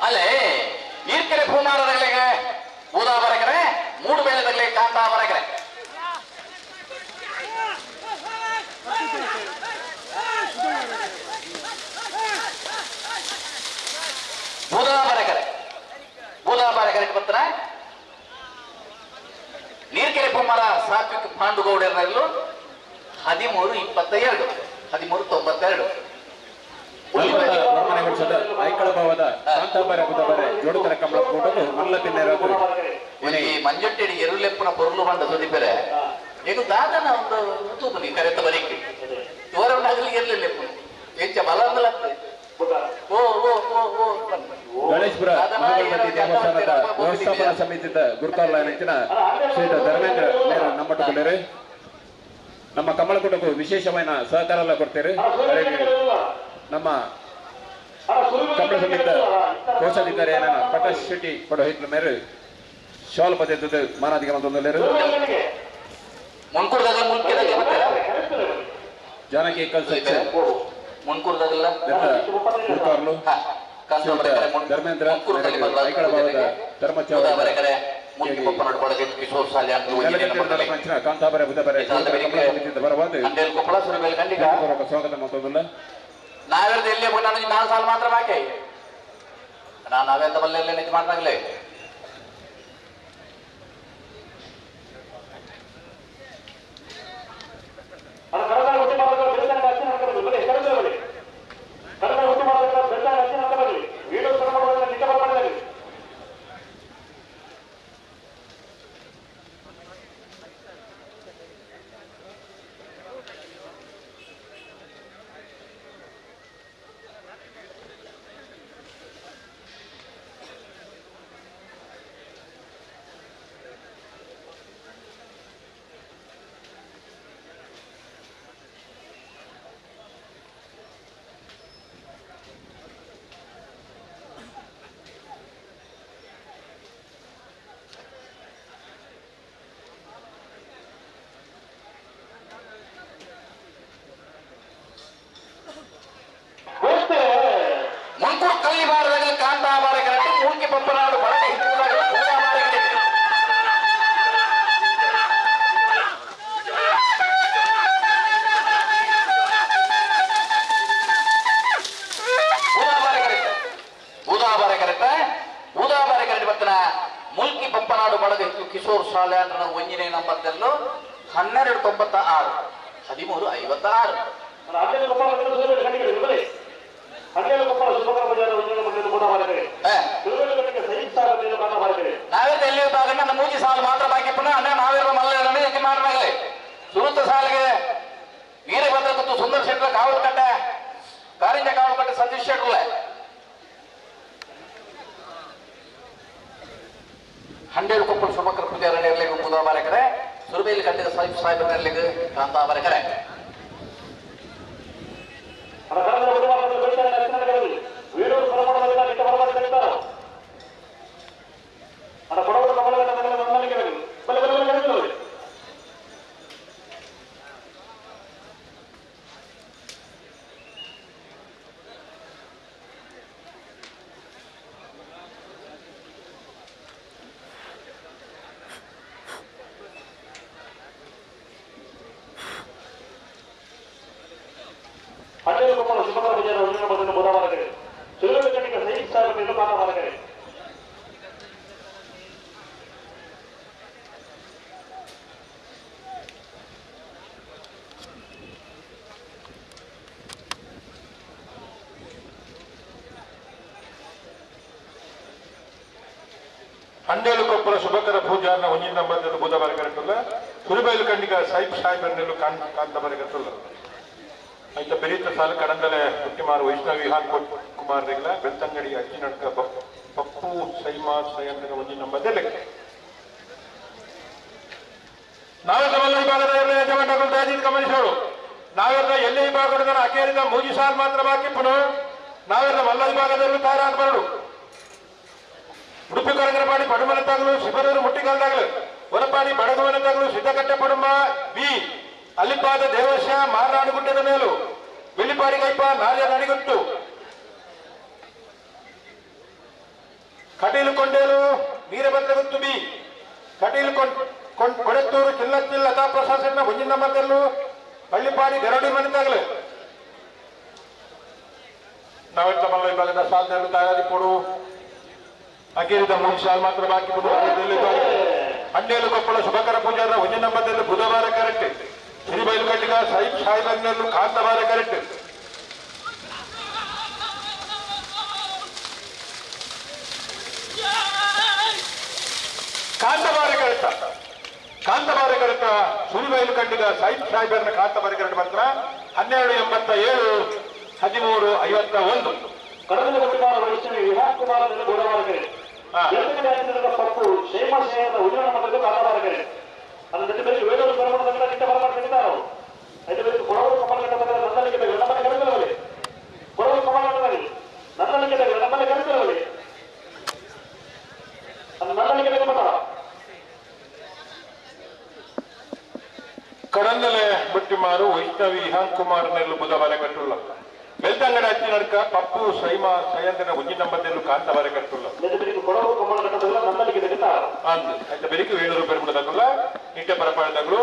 ಅಲ್ಲೇ ನೀರ್ಕೆರೆ ಭೂಮಾರದಗಳಿಗೆ ಊದಾಬರಕರೆ ಮೂಡು ಬೆಳೆದಗಲಿ ಕಾಂತಾಬರಕರೆ ಬೂದಾಬರಕರೆ ಬೂದಾಬರಕರೆ ಪತ್ರ ನೀರ್ಕೆರೆ ಭೂಮಾರ ಸಾತ್ವಿಕ ಪಾಂಡುಗೌಡರಲ್ಲೂ 13.22 13.92. ಐಕಳಭಾವದ ಕಾಂತಾಬಾರೆ ಬುಧಬಾರೆ ಜೋಡುತರ ಕಮಲ ಕೂಟದ ಮಲ್ಲ ತಿನ್ನೇರಾದ್ರು ಈ ಮಂಜಟ್ಟೆಡಿ ಎರುಲೆಪ್ಪನ ಪೊರ್ಲು ಬಂಡ ಸುದಿಪೆರೆ ಈಗ ದಾದನ ಒಂದು ತೂಪುನಿ ಕರೆತ ಬಲಿಕ್ಕೆ ತೋರವನಾಗಲಿ ಎರ್ಲೆಪ್ಪು ಹೆಚ್ಚ ಬಲ ಅಂದಲತ್ತೆ ಓ ಓ ಓ ಓ ಗಣೇಶಪುರ ಮಹಾಗಣಪತಿ ದೇವಸ್ಥಾನದ ವ್ಯವಸ್ಥಾಪನಾ ಸಮಿತಿದ ಗುರುತಾರ್ಲ ನೆಚ್ಚಿನ ಶ್ರೀ ಧರ್ಮೇಂದ್ರ ನೇರ ನಮ್ಮಟ್ಟುಕೊಳ್ಳೇರು ನಮ್ಮ ಕಮಲಕೂಟಕ್ಕೂ ವಿಶೇಷమైన ಸಹಕಾರ ಎಲ್ಲ ಕೊಡ್ತೇವೆ. ನಮ್ಮ ಕಮಲ ಸಮಿತ ಕೋಶಾಧಿಕಾರಿ ಏನ ಪ್ರಕಾಶ್ ಶೆಟ್ಟಿ ಪಡೋಹಿತ್ಲ ಮೇರೆ ಶಾಲ್ ಪದ್ಧತಿ ಮಾನಾಧಿಕ ಮಂತೊಂದಲೇರು ಜಾನಕಿ ಕಲ್ಸಚ್ಚ ಗುರುತಾರ್ಲು ಧರ್ಮೇಂದ್ರ ಐಕಳಭಾವದ ಧರ್ಮಚಾರ ಕಾಂತಾಬರ ಬುಧಬರ ಬರವಾದ ಸ್ವಾಗತ ಮಂತೊಂದಲ್ಲ. ನಾವೆಲ್ಲ ಎಲ್ಲಿ ನಾನು 4 ಸಾಲ ಮಾತ್ರ ಬಾಕಿ ನಾನು ನಾವೆಂತ ಬಲ್ಲೆ ನಿಜ ಮಾಡ್ದಾಗಲೇ ಪಾಲ್ಯಾನ್ರನ ಒಂಜನೇ ನಂಬರ್ ದೆಲ್ಲು 12:96 13:56. ನಾವೇ ಎಲ್ಲಿ ವಿಭಾಗ ನಮ್ಮ ಮೂಜಿ ಸಾಲು ಮಾತ್ರ ಬಾಕಿ ಪುನಃ ಅಣ್ಣ ನಾವಿರುವ ಮಲ್ಲ ಯಜಮಾನರಾಗಲಿ ಸುರುತ್ತ ಸಾಲಿಗೆ ವೀರಭದ್ರ ಮತ್ತು ಸುಂದರ ಶೆಟ್ಟರ ಕಾವಲುಕಟ್ಟೆ ಕಾರಿಂಜ ಕಾವಲುಕಟ್ಟೆ ಸತೀಶ್ ಶೆಟ್ಟರ್ಲೆ ಹಂಡೇಳು ಕೊಪ್ಪಳ ಶುಭಕರ ಪೂಜಾರ ನೆರಳಿಗೆ ಬೂದಾಬಾರಕರೆ ಸುರಬೇಲಿ ಕಟ್ಟಿದ ಸಾಹಿಬ್ ಸಾಹೇಬರ ನೆರಳಿಗೆ ಕಾಂತಾಬಾರಕರೆ. ಹಂಡೇಲು ಕೊಪ್ಪಳ ಶುಭಕರ ಪೂಜಾರನ ಒಂಜಿನ ನಂಬರ್ ಬೂದ ಬರಕಟ್ಟಲ್ಲ ಸುರುಬೈಲು ಕಂಡಿಗ ಸಾಹಿಬ್ ಸಾಹೇಬರ್ನೆಲ್ಲು ಕಾಂತ ಬರಕಟ್ಟಲ್ಲ ಐತ ಬೆರೀತ ಸಾಲು ಕಡಂದಲೆ ಹುಟ್ಟಿಮಾರು ವೈಷ್ಣವಿ ಹಾನ್ ಕುಮಾರ್ ರೆಗ್ಲ ಬೆಳ್ತಂಗಡಿ ಅಜ್ಜಿ ನಡ್ಕ ಪಪ್ಪು ಸೈಮಾ ಸಯಂದ್ರ ಒಂಜಿನ ನಂಬರ್ ನಾವೆಲ್ಲ ಮಲ್ಲ ವಿಭಾಗದ ಯಜಮಾನಗಳು ದಯದೀದ್ ಗಮನಿಸೋಳು. ನಾವೆಲ್ಲ ಎಲ್ಲಿ ವಿಭಾಗದ ಅಕೇರಿದ ಮೂಜಿ ಸಾಲು ಮಾತ್ರ ಬಾಕಿ ಪುನಃ ನಾವೆಲ್ಲ ಮಲ್ಲ ವಿಭಾಗದಲ್ಲೂ ತಯಾರಾದ ಬರಡು. ಉಡುಪಿ ಕೊರಂಗರಪಾಡಿ ಪಡುಮನೆ ತಾಗಲು ಶಿಬರೂರು ಮುಟ್ಟಿಗಾಲ್ದಾಗಲು ಹೊರಪಾಡಿ ಬಡಗುವನೆ ತಾಗಲು ಸಿದ್ದಕಟ್ಟೆ ಪಡುಮ ಬಿ ಅಲ್ಲಿಪಾದ ದೇವಶ ಮಾರನಾಡುಗುಡ್ಡದ ಮೇಲು ಬೆಳ್ಳಿಪಾಡಿ ಕೈಪ ನಾರ್ಯ ನಡಿಗುತ್ತು ಕಟೀಲು ಕೊಂಡೇಲು ವೀರಭದ್ರಗುತ್ತು ಬಿ ಕಟೀಲು ಕೊಡತ್ತೂರು ಚಿಲ್ಲಚ್ಚಿಲ್ ಲತಾ ಪ್ರಸಾದ್ ಒಂಜಿನ ನಂಬರ್ದಲ್ಲೂ ಪಳ್ಳಿಪಾಡಿ ಗರಡಿ ಮನೆ ತಾಗಲು ನಾವೆಲ್ಲ ಮಲ್ಲ ವಿಭಾಗದ ಸಾಲದಲ್ಲಿ ತಯಾರಿ ಕೊಡು. ಅಕೇರಿದ ಮೂರು ಸಾಲು ಮಾತ್ರ ಬಾಕಿ. ಹಂಡೇಲು ಕೊಪ್ಪಳ ಶುಭಕರ ಪೂಜಾರ ಒಂಜಿನ ನಂಬರ್ದಲ್ಲಿ ಬುಧವಾರ ಕರೆಕ್ಟ್ ಸಿರಿಬೈಲು ಕಟ್ಟಿಗ ಸಾಹಿಬ್ ಸಾಹಿಬ್ ಕಾಂತವಾರ ಕರೆಕ್ಟ್. ಕಾಂತವಾರ ಕರೆಕ್ಟ್ ಕಾಂತವಾರ ಕರೆಕ್ಟ್ ಸುರಿಬೈಲು ಕಂಡಿಗ ಸಾಹಿಬ್ ಸಾಹಿಬರ್ನ ಕಾಂತವಾರ ಕರೆಕ್ಟ್ ಮಾತ್ರ 12:87 13:51. ಕಡಲ ಕುಮಾರ ವೈಷ್ಣವಿ ವಿಹಾರ್ ಕುಮಾರ ಗೋಡವಾರಕರೆ ಪಪ್ಪು ಶೇಮ ಉಜ್ವಲ ಮಕ್ಕಳು ಕಾಂತವಾರಕರೆ ಅದರ ಬೇರೆ ವೇದವರು ಬರಮಾಡ ನಿಟ್ಟ ಬರಮಾಡ್ಕೊಂಡಿದ್ದಾರೆ. ಐದು ಬೇರೆ ಕೊಡವರು ಕಮಲಗಟ್ಟ ನನ್ನಲ್ಲಿಗೆ ಬೇಕು ನಮ್ಮನೆ ಕರೆತರವಲ್ಲಿ ಕೊಡವರು ಕಮಲಗಟ್ಟದಲ್ಲಿ ನನ್ನಲ್ಲಿಗೆ ಬೇಕು ನಮ್ಮನೆ ಕರೆತರವಲ್ಲಿ ಅದು ನನ್ನಲ್ಲಿಗೆ ಬೇಕು ಮತ. ಕಡಂದಲೆ ಬುಟ್ಟಿಮಾರು ವೈಷ್ಣವಿ ಇಹಾನ್ ಕುಮಾರ್ ನೆಲ್ಲು ಬುಧವಾರ ಕಟ್ಟುಲ್ಲ ಬೆಳ್ತಂಗಡ ಅಚ್ಚಿ ನಡ್ಕ ಪಪ್ಪು ಸೈಮಾ ಸಯಂದನ ಒಂಜಿ ನಂಬರ್ದಲ್ಲೂ ಕಾಂತವಾರ ಕಟ್ಟುಲ್ಲ ಆಯ್ತಾ ಬೆರಿಕೆ ವೇಣೂರು ಪೆರುಮುಡದಾಗಲ್ಲ ನಿಟ್ಟೆ ಪರಪಾಡದಾಗಲು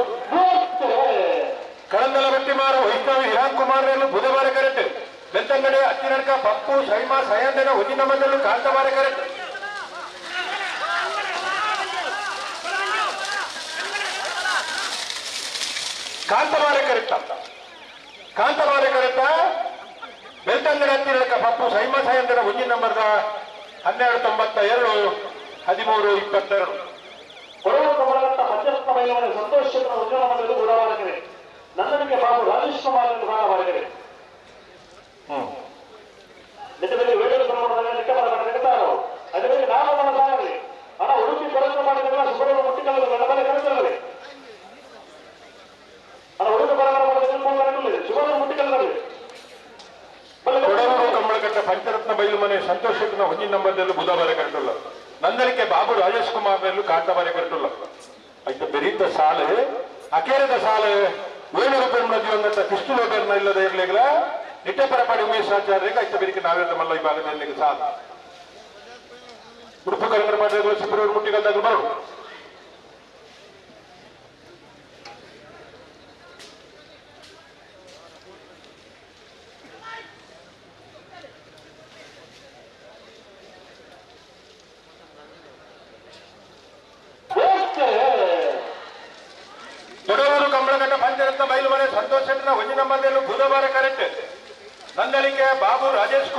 ಕಡಂದಲ ಬಟ್ಟಿಮಾರು ವೈಷ್ಣವಿ ಹಿರಾನ್ ಕುಮಾರ್ ನೆಲ್ಲು ಬುಧವಾರ ಕರೆಕ್ಟ್ ಬೆಳ್ತಂಗಡೆ ಅಚ್ಚಿ ನಡ್ಕ ಪಪ್ಪು ಸೈಮಾ ಸಯಂದನ ಒಂಜಿ ನಂಬರ್ದಲ್ಲೂ ಕಾಂತವಾರ ಕರೆಕ್ಟ್. ಕಾಂತವಾರ ಕರೆಕ್ಟ್ ಕಾಂತವಾರ ಕರೆಕ್ಟ್ ಬೆಳ್ತಂಗಡ ಹತ್ತಿರಕ ಪಪ್ಪು ಸೈಮ ಸಾಯಂದ್ರ ಒಂಜಿ ನಂಬರ್ದ 12:92 13:22. ಕೊಡವರು ಕಮಲಗಟ್ಟ ಮಧ್ಯಸ್ಥ ಮಹಿಳೆಯ ಸಂತೋಷ್ ಚಂದ್ರ ಉಜ್ವಲ ಮಕ್ಕಳು ಗೋಡವಾರಕರೆ ನನ್ನನಿಗೆ ಬಾಬು ರಾಜೇಶ್ ಕುಮಾರ್ ಗೋಡವಾರಕರೆ ನಿಜದಲ್ಲಿ ವೇಣೂರು ಪ್ರಮಾಣದಲ್ಲಿ ನಿಟ್ಟ ಬರಮಾಡಿರ್ತಾರೋ ಅದೇ ಬೇರೆ ನಾಮನ ಸಾಗಲಿ ಹಣ ಉಡುಪಿ ಕೊಡಗು ಮಾಡಿದಾಗ ಸುಬ್ರಹ್ಮಣ್ಯ ಮುಟ್ಟಿಕಲ್ಲ ನಮ್ಮನೆ ಕರೆತರಲಿ ಹಣ ಉಡುಪಿ ಬರಗಾಲ ಮಾಡಿದ್ರೆ ಸುಬ್ರಹ್ಮಣ್ಯ ಮುಟ್ಟಿಕಲ್ಲದಲ್ಲಿ ಕೊಡವರು ಕಂಬಳಕಟ್ಟ ಪಂಚರತ್ನ ಬೈಲು ಮನೆ ಸಂತೋಷ್ ಶೆಟ್ಟನ ಒಂಜಿನ ನಂಬರ್ದಲ್ಲೂ ಬುಧವಾರ ಕಟ್ಟುಲ್ಲ ನಂದಲಿಕೆ ಬಾಬು ರಾಜೇಶ್ ಕುಮಾರ್ ಮೇಲೂ ಕಾಂತವಾರ ಕಟ್ಟುಲ್ಲ ಐತ ಬೆರೀತ ಸಾಲು ಅಕೇರದ ಸಾಲು ವೇಣೂರು ಪೆರ್ಮಳ ಜೀವಂಗತ ಕೃಷ್ಣ ಪೆರ್ಮ ಇಲ್ಲದ ಇರ್ಲಿಲ್ಲ ನಿಟ್ಟೆ ಪರಪಾಡಿ ಉಮೇಶ್ ಆಚಾರ್ಯರಿಗೆ ಐತ ಬೆರಿಕೆ ನಾವೇದ ಮಲ್ಲ ವಿಭಾಗದಲ್ಲಿ ಸಾಲು ಉಡುಪು ಕರಂಗರ ಮಾಡಿದ್ರು ಸಿಬ್ಬರೂರು ಮುಟ್ಟಿಗಲ್ದಾಗಲು ಬರು.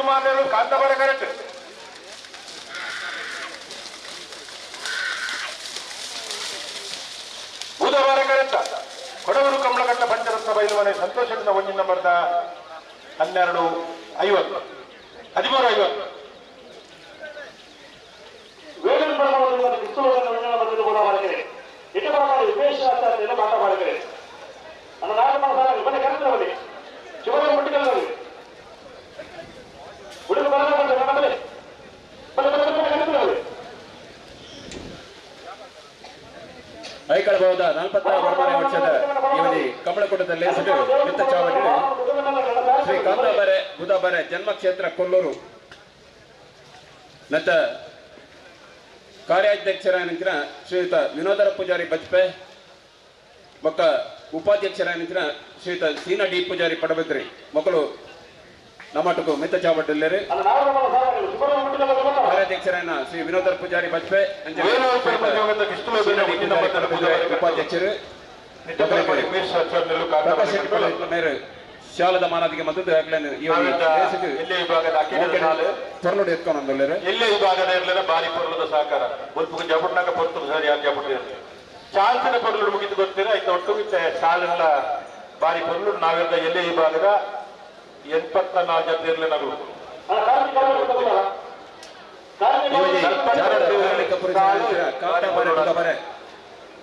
ಕುಮಾರ್ ಕಾಂತಾಬಾರೆ ಕರೆಕ್ಟ್. ಬುಧವಾರ ಕರೆಕ್ಟ್. ಕೊಡಗೂರು ಕಮಲಕಟ್ಟ ಪಂಚರತ್ನ ಬೈಲುಮನೆ ಸಂತೋಷದಿಂದ ಒಂಜಿನ ನಂಬರ್ದ 12:50 13:50. ಐಕಳಭಾವದ 46 ವರ್ಷದ ಇವನಿ ಕಮಲಕೂಟದ ಲೇಸಡು ಮಿತ್ತ ಚಾವಡಿ ಶ್ರೀ ಕಾಂತಾಬಾರೆ ಬುಧಾಬಾರೆ ಜನ್ಮಕ್ಷೇತ್ರ ಕೊಲ್ಲೂರು ನಂತರ ಕಾರ್ಯಾಧ್ಯಕ್ಷರಾಗಿನ ಶ್ರೀಯುತ ವಿನೋದರ ಪೂಜಾರಿ ಬಜ್ಪೆ ಮಕ್ಕ ಉಪಾಧ್ಯಕ್ಷರಾಗಿನ ಶ್ರೀಯುತ ಸೀನಾ ಡಿ ಪೂಜಾರಿ ಪಡಬಿದ್ರಿ ಮಕ್ಕಳು ನಮ್ಮಟಕು ಮಿತ್ತ ಚಾವಡಿಲ್ಲೇರಿ. ಕಾರ್ಯಾಧ್ಯಕ್ಷರಾಯನ ಶ್ರೀ ವಿನೋದರ ಪೂಜಾರಿ ಬಜ್ಪೆ ಉಪಾಧ್ಯಕ್ಷರು ಶಾಲದ ಮಾನಾದಿಗೆ ಮತ್ತು ತೊರಲುಡು ಎತ್ಕೊಂಡು ಎಲ್ಲೇ ವಿಭಾಗದ ಇರಲಿಲ್ಲ ಬಾರಿ ಪೊರ್ಲದ ಸಹಕಾರ ಬೊಲ್ಪುಗು ಜಪುಟ್ನಾಗ ಪೊರ್ತು ಸರಿ ಯಾರು ಜಪುಟ್ ಇರಲಿ ಚಾಲ್ಸಿನ ಪೊರ್ಲುಡು ಮುಗಿದು ಗೊತ್ತಿರ ಆಯ್ತು ಒಟ್ಟು ಸಾಲೆಲ್ಲ ಬಾರಿ ಪೊರ್ಲು ನಾವೆಲ್ಲ ಎಲ್ಲೇ ವಿಭಾಗದ 84 ಜನ ಇರಲಿ ನಗಲು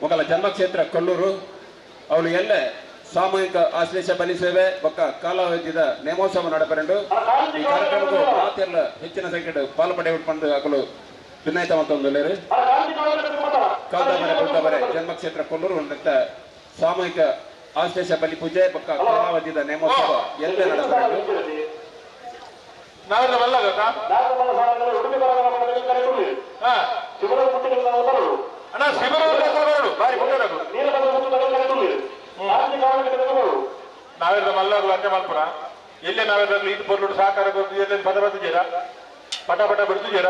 ಮೊಗಲ ಜನ್ಮಕ್ಷೇತ್ರ ಕೊಲ್ಲೂರು ಅವಳು ಎಲ್ಲ ಸಾಮೂಹಿಕ ಆಶ್ಲೇಷ ಬಲಿ ಸೇವೆ ಬೊಕ್ಕ ಕಾಲಾವಧಿದ ನೇಮೋತ್ಸವ ನಡಪರೆಂಡು ಈ ಕಾರ್ಯಕ್ರಮಕ್ಕೂ ಮಾತೆಲ್ಲ ಹೆಚ್ಚಿನ ಸಂಖ್ಯೆ ಪಾಲು ಪಡೆಯುವುದು ಹಾಕಲು ವಿನಾಯಿತ ಮತ್ತೊಂದು ಕಾಂತಾಬಾರೆ ಬುದ್ದಾಬಾರೆ ಜನ್ಮಕ್ಷೇತ್ರ ಕೊಲ್ಲೂರು ಸಾಮೂಹಿಕ ಆಶ್ಲೇಷ ಬಲಿ ಪೂಜೆ ಬೊಕ್ಕ ಕಾಲಾವಧಿದ ನೇಮೋತ್ಸವ ಎಲ್ಲ ನಡಪರೆಂಡು. ನಾವೆಲ್ಲ ಬಲ್ಲ ಅಣ್ಣ ಶಿಬಿರ ಬಾರಿ ನಾವೆಲ್ಲ ಮಲ್ಲಾಗಲು ಅಂತೆ ಮಲ್ಪುರ ಎಲ್ಲೇ ನಾವೆಲ್ಲ ಇದು ಪೊರ್ಲುಡು ಸಹಕಾರ ಎಲ್ಲಿ ಪದ ಬತ್ತಿದ್ದೀರ ಪಟ ಪಟ ಬಿಡ್ತಿದ್ದೀರ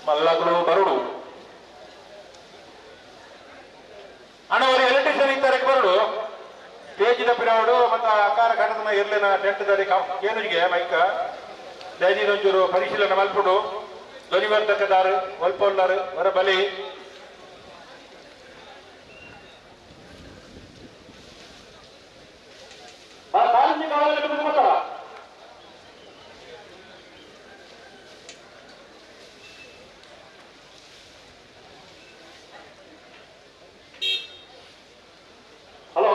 ಮಲ್ಲಾಗಲು ಬರುಡು ಅಣ್ಣ ಅವರು ಎಲೆಕ್ಟ್ರಿಷಿಯನ್ ಇದ್ದಾರೆ ಬರುಡು ತೇಜಿದ ಪಿರವಡು ಮತ್ತು ಆಕಾರ ಕಟ್ಟದ ಇರ್ಲಿನ ಟೆಂಟ್ ದಾರಿ ಕೇನುಜಿಗೆ ಮೈಕ ದೈದಿನೊಂಚೂರು ಪರಿಶೀಲನೆ ಮಲ್ಪುಡು ಧ್ವನಿವರ್ಧಕದಾರು ಒಲ್ಪೊಲ್ಲಾರು ಹೊರ ಬಲಿ ಹಲೋ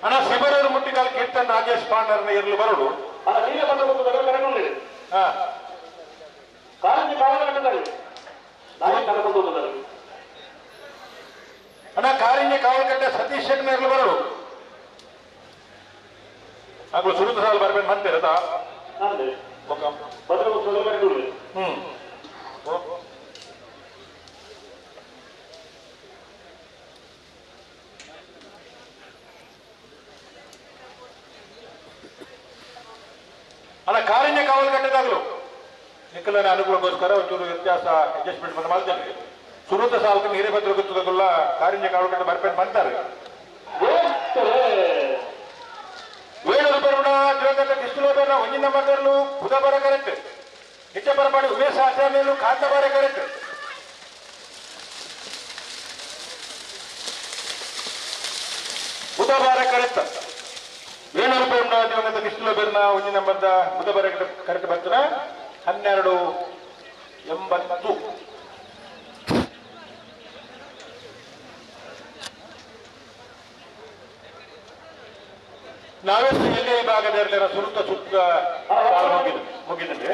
ಅಣ್ಣ ಶಿಬರೂರು ಮುಟ್ಟಿಗಾಲ್ ಕೀರ್ತನ್ ರಾಜೇಶ್ ಪಾಂಡರ್ನ ಇರಲು ಬರುಡು ಅಣ್ಣ ಕಾರಿಂಜ ಕಾವಲ್ಕಟ್ಟೆ ಸತೀಶ್ ಶೆಟ್ನ ಇರಲು ಬರುಡು ಆಗಲು ಸುರುತ ಸಾಲ ಬರ್ಬೇಕು ಅಂತೀರದಾ ಹ್ಮ್ ಅಲ್ಲ ಕಾರಿಂಜ ಕಾವಲ್ಕಟ್ಟೆದಾಗಲು ನಿಖಲನ ಅನುಕೂಲಕ್ಕೋಸ್ಕರ ಒಂಚೂರು ವ್ಯತ್ಯಾಸ ಅಡ್ಜಸ್ಟ್ಮೆಂಟ್ ಬಂದು ಮಾಡ್ತೇನೆ ಸುರುತ ಸಾಲಕ್ಕೆ ನೀರೇ ಗೊತ್ತದಲ್ಲ ಕಾರಿಂಜ ಕಾವಲ್ಕಟ್ಟೆ ಬರ್ಪೇನ್ ಬಂತಾರೆ ವೇಣೂರು ಪರಮಣ ದಿವಂಗತ ಕೃಷ್ಣಲೋಬೆನ ಒಂಜಿನ ಮಗರ್ಲು ಬುಧಬರ ಕರೆಕ್ಟ್ ನಿತ್ಯ ಪರಪಾಡಿ ಉಮೇಶ್ ಆಚಾರ್ಯಲು ಕಾಂತಬಾರ ಕರೆಕ್ಟ್ ಬುಧಬಾರ ಕರೆಕ್ಟ್ ವೇಣೂರು ಪರಮಣ ದಿವಂಗತ ಕೃಷ್ಣಲೋಬೆನ ಒಂಜಿನ ಬಂದ ಬುಧಬಾರ ಕರೆಕ್ಟ್ ಬರ್ತಾರ 12:80. ನಾವೆಲ್ಲ ಎಲ್ಲೇ ಭಾಗದ ಇರಲಿಲ್ಲ ಸುರುತ ಸುತ್ತ ಮುಗಿದ್ವಿ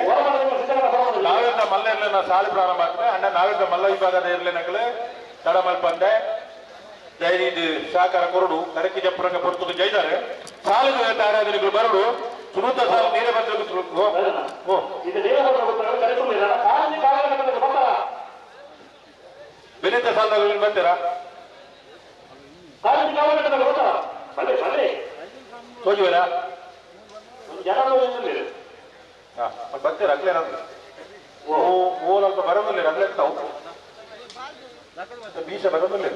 ನಾವೆಲ್ಲ ಮಲ್ಲ ಇರಲಿಲ್ಲ ಸಾಲು ಪ್ರಾರಂಭ ಆಗ್ತದೆ ಅಣ್ಣ ನಾವೆಲ್ಲ ಮಲ್ಲ ವಿಭಾಗದ ಇರಲಿನಗಲೇ ತಡಮಲ್ಪಂದೆ ಜೈದು ಸಹಕಾರ ಕೊರಡು ಕರಕಿ ಜಪ್ಪುರಂಗ ಪೊರ್ತುಗು ಜೈದಾರೆ ಸಾಲಿಗೆ ಆರಾಧನೆಗಳು ಬರಡು ಸುರುತ ಸಾಲು ನೀರೇ ಬಂದ್ರೆ ಬೆನಿತ ಸಾಲದಾಗ ಬರ್ತೀರಾ ತೋಜುವರಾ ಬರ್ತೀರ ಅಗ್ಲೇ ಓಲ್ ಅಲ್ಪ ಬರೋದಿಲ್ಲ ಅಗ್ಲೇ ತಾವು ಬೀಸ ಬರೋದಿಲ್ಲ.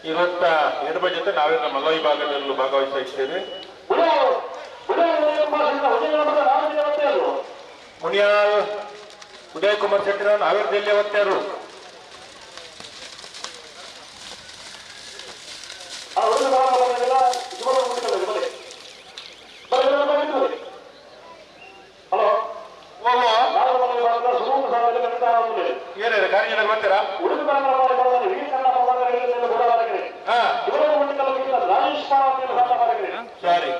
22 ಜೊತೆ ನಾವೇ ಮಲ್ಲ ವಿಭಾಗದಲ್ಲೂ ಭಾಗವಹಿಸ್ತಾ ಇದ್ದೇವೆ. ಮುನಿಯಾಲ್ ಉದಯ್ ಕುಮಾರ್ ಶೆಟ್ಟಿ ನಾವೇರದಲ್ಲಿ ಒತ್ತಾರು. ಏನೇನು ಕಾರ್ಯ ಬರ್ತೀರಾ? ಸರಿ.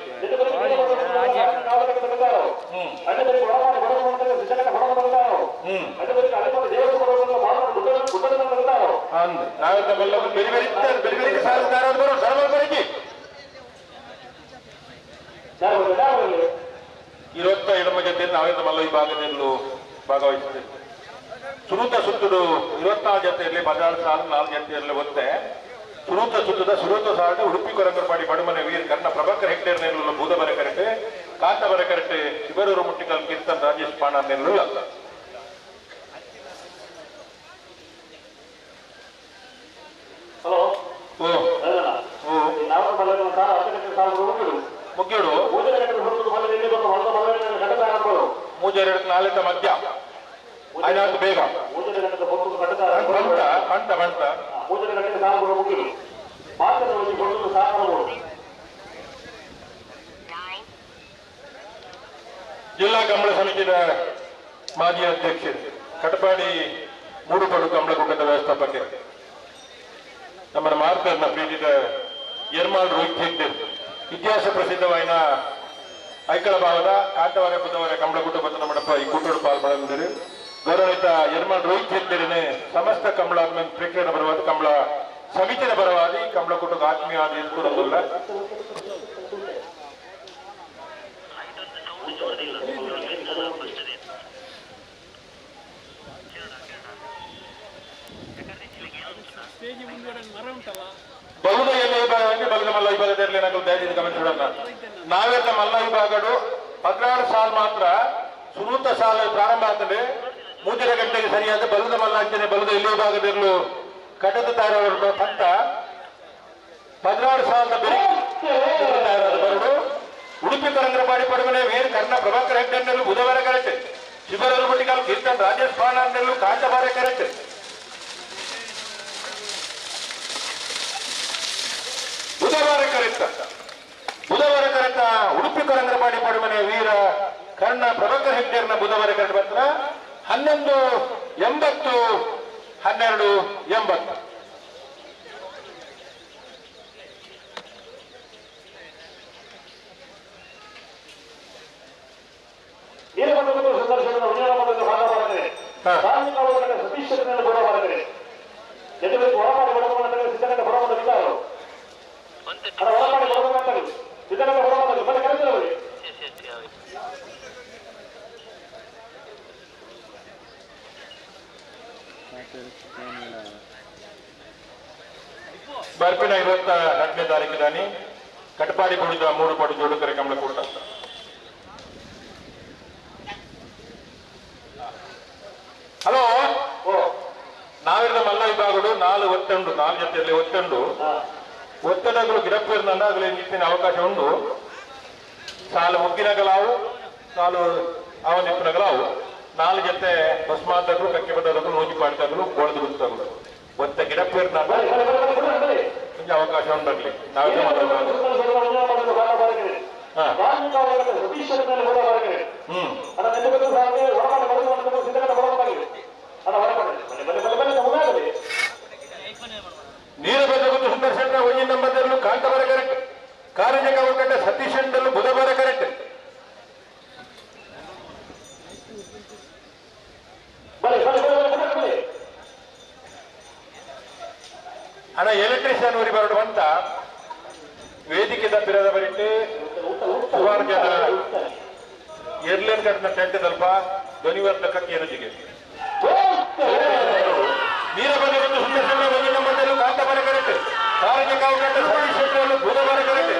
ಬೇರೆ ಬೇರೆ ಬೇರೆ ಬೇರೆ ಬರೋ ಸರಬರಿಗೆ 27 ಜೊತೆ ನಾವೇ ಮಲ್ಲ ವಿಭಾಗದಲ್ಲೂ ಭಾಗವಹಿಸುತ್ತೇವೆ. ಸುರೂತ ಸುತ್ತುಡು 24 ಜೊತೆಯಲ್ಲಿ 14 ಸಾಲು 4 ಜೊತೆಯಲ್ಲಿ ಒತ್ತೆ. ಸುರೂತ ಸುತ್ತದ ಸುರೂತ ಸಾಲು ಉಡುಪಿ ಕೊರಂಗರಪಾಡಿ ಬಡಮನೆ ವೀರ್ ಕರ್ಣ ಪ್ರಭಾಕರ್ ಹೆಗ್ಡೇರ್ ನೆಲ್ಲುಲ್ಲ ಬೂದಬರ ಕರೆಟೆ ಕಾಂತಬರ ಕರೆಟೆ ಶಿಬರೂರು ಮುಟ್ಟಿಕಲ್ ಕೀರ್ತನ್ ರಾಜೇಶ್ ಪಾಣ ನೆಲ್ಲುಲ್ಲ. ಹಲೋ ಮುಗ್ಗಿಡು ಮೂಜೆರಡು ನಾಲ್ಕ ಮಧ್ಯ ಐನಾಲ್ಕು ಬೇಗ ಬಂತ ಬಂತ ಜಿಲ್ಲಾ ಕಂಬಳ ಸಮಿತಿಯ ಮಾಜಿ ಅಧ್ಯಕ್ಷರು ಕಟಪಾಡಿ ಮೂಡುಪಡು ಕಂಬಳ ಕೂಟದ ವ್ಯವಸ್ಥಾಪಕರು ನಮ್ಮ ಮಾರ್ಕರ್ನ ಪ್ರೀತಿದ ಯರ್ಮಾಲ್ ರೋಹಿತ್ ಹೆಗ್ಡೆ ಇತಿಹಾಸ ಪ್ರಸಿದ್ಧವಾದ ಐಕಳ ಭಾವದ ಕಾಂತವಾರ ಬುಧವಾರ ಕಂಬಳ ಕೂಟ ಮಂಡಪ ಈ ಕೂಟೋಡು ಪಾಲ್ಪಡೆದರು. ಗೌರವಿತ ಯರ್ಮಾಲ್ ರೋಹಿತ್ ಹೆಗ್ಡೆರನೆ ಸಮಸ್ತ ಕಂಬಳ ಪ್ರೇಕ್ಷಕರ ಪರವಾದ ಕಂಬಳ ಸಮಿತಿಯ ಪರವಾಗಿ ಕಂಬಳ ಕೂಟಕ್ಕೆ ಆತ್ಮೀಯ ಎದುರುಲ್ಲ. ಬಹುದ ಎಲ್ಲ ವಿಭಾಗವಾಗಿ ಬಲದ ಮಲ್ಲ ವಿಭಾಗದಲ್ಲಿ ನಾವು ದಯವಿಟ್ಟು ಗಮನಿಸೋಣ. ನಾವೆಲ್ಲ ಮಲ್ಲ ವಿಭಾಗಗಳು 16 ಸಾಲು ಮಾತ್ರ ಸುರೂತ ಸಾಲು ಪ್ರಾರಂಭ ಆಗ್ತದೆ. 3:30 ಗಂಟೆಗೆ ಸರಿಯಾದ ಬಲದ ಮಲ್ಲ ಅಂಚನೆ ಬಲದ ಎಲ್ಲಿ ವಿಭಾಗದಲ್ಲೂ ಕಟದ ತಯಾರಾದ ಪಂತ 16 ಸಾಲದ ಬೆಲೆ ತಯಾರಾದ ಬರಡು ಉಡುಪಿ ತರಂಗರಪಾಡಿ ಪಡಮನೆ ವೀರ್ ಕರ್ಣ ಪ್ರಭಾಕರ್ ಹೆಗ್ಡೆನಲ್ಲೂ ಬುಧವಾರ ಕರೆಕ್ಟ್ ಶಿಬರೂರು ಮುಟ್ಟಿಕಾಲ್ ಕೀರ್ತನ್ ರಾಜೇಶ್ ಪಾಣನಲ್ಲೂ ಕಾಂತಬಾರ ಕರೆಕ್ಟ್. ಬುಧವಾರ ಕರೆಕ್ಟ್ ಬುಧವಾರ ಕರೆಕ್ಟ್ ಉಡುಪಿ ತರಂಗರಪಾಡಿ ಪಡಮನೆ ವೀರ ಕರ್ಣ ಪ್ರಭಾಕರ್ ಹೆಗ್ಡೇರ್ನ ಬುಧವಾರ ಕರೆಕ್ಟ್ ಬರ್ತಾರ 11:80 12:80. ಬರ್ಪಿನ 22ನೇ ತಾರೀಕಿದಾನಿ ಕಟಪಾಡಿ ಬುಡಿದ 3 ಪಡು ಜೋಡುಕರೆ ಕಮಲ ಕೂಟ. ಹಲೋ, ನಾವಿರದ ಮಲ್ಲ ವಿಭಾಗಗಳು 4 ಒತ್ತಂಡು 4 ಜೊತೆಯಲ್ಲಿ ಒತ್ತಂಡು ಒತ್ತಡಗಳು ಗಿಡಪ್ಪೇರ್ನಲ್ಲ ಆಗಲಿ ನಿಟ್ಟಿನ ಅವಕಾಶ ಉಂಟು. ಸಾಲು ಮುಗ್ಗಿನಗಲಾವು ಸಾಲು ಅವನಿಪ್ಪನಗಲಾವು 4 ಜೊತೆ ಭಸ್ಮಾತಗಳು ಕಕ್ಕೆ ಬಟ್ಟಗಳು ನೂಜಿ ಪಾಡ್ತಗಳು ಗೋಳದ ಗುತ್ತಗಳು ಒತ್ತ ಗಿಡಪ್ಪೇರ್ನಲ್ಲ ಕೊಂಚ ಅವಕಾಶ ಉಂಟಾಗ್ಲಿ. ನಾವೇ ಮಲ್ಲ ವಿಭಾಗ ನೀರಭದ್ರ ಸುಂದರ್ ಶೆಟ್ಟರ ಒಂಜಿನ ನಂಬರ್ದಲ್ಲೂ ಕಾಂತಬರ ಕರೆಕ್ಟ್ ಕಾರಂಜಕ ಒಕ್ಕಟ್ಟ ಸತೀಶ್ ಶೆಟ್ಟರಲ್ಲೂ ಬುಧಬಾರ ಕರೆಕ್ಟ್. ಅಣ್ಣ ಎಲೆಕ್ಟ್ರಿಷಿಯನ್ ಊರಿ ಬರಡು ಅಂತ ವೇದಿಕೆ ತಪ್ಪಿರದ ಬರಿಟ್ಟು ಸುಮಾರು ಜನ ಏರ್ಲೈನ್ ಕಟ್ಟಿನ ಟೆಂಟ್ ಸ್ವಲ್ಪ ಧ್ವನಿವರ್ಧಕಕ್ಕೆ ಏನುಜಿಗೆ ನೀರಬಂದ ಸುಂದರ್ ಶೆಟ್ಟರ ಒಂಜಿನ ನಂಬರ್ದಲ್ಲೂ ಕಾಂತಬರ ಕರೆಕ್ಟ್ ಕಾರಂಜಕ ಒಕ್ಕಟ್ಟ ಸತೀಶ್ ಶೆಟ್ಟರಲ್ಲೂ ಬುಧಬಾರ ಕರೆಕ್ಟ್.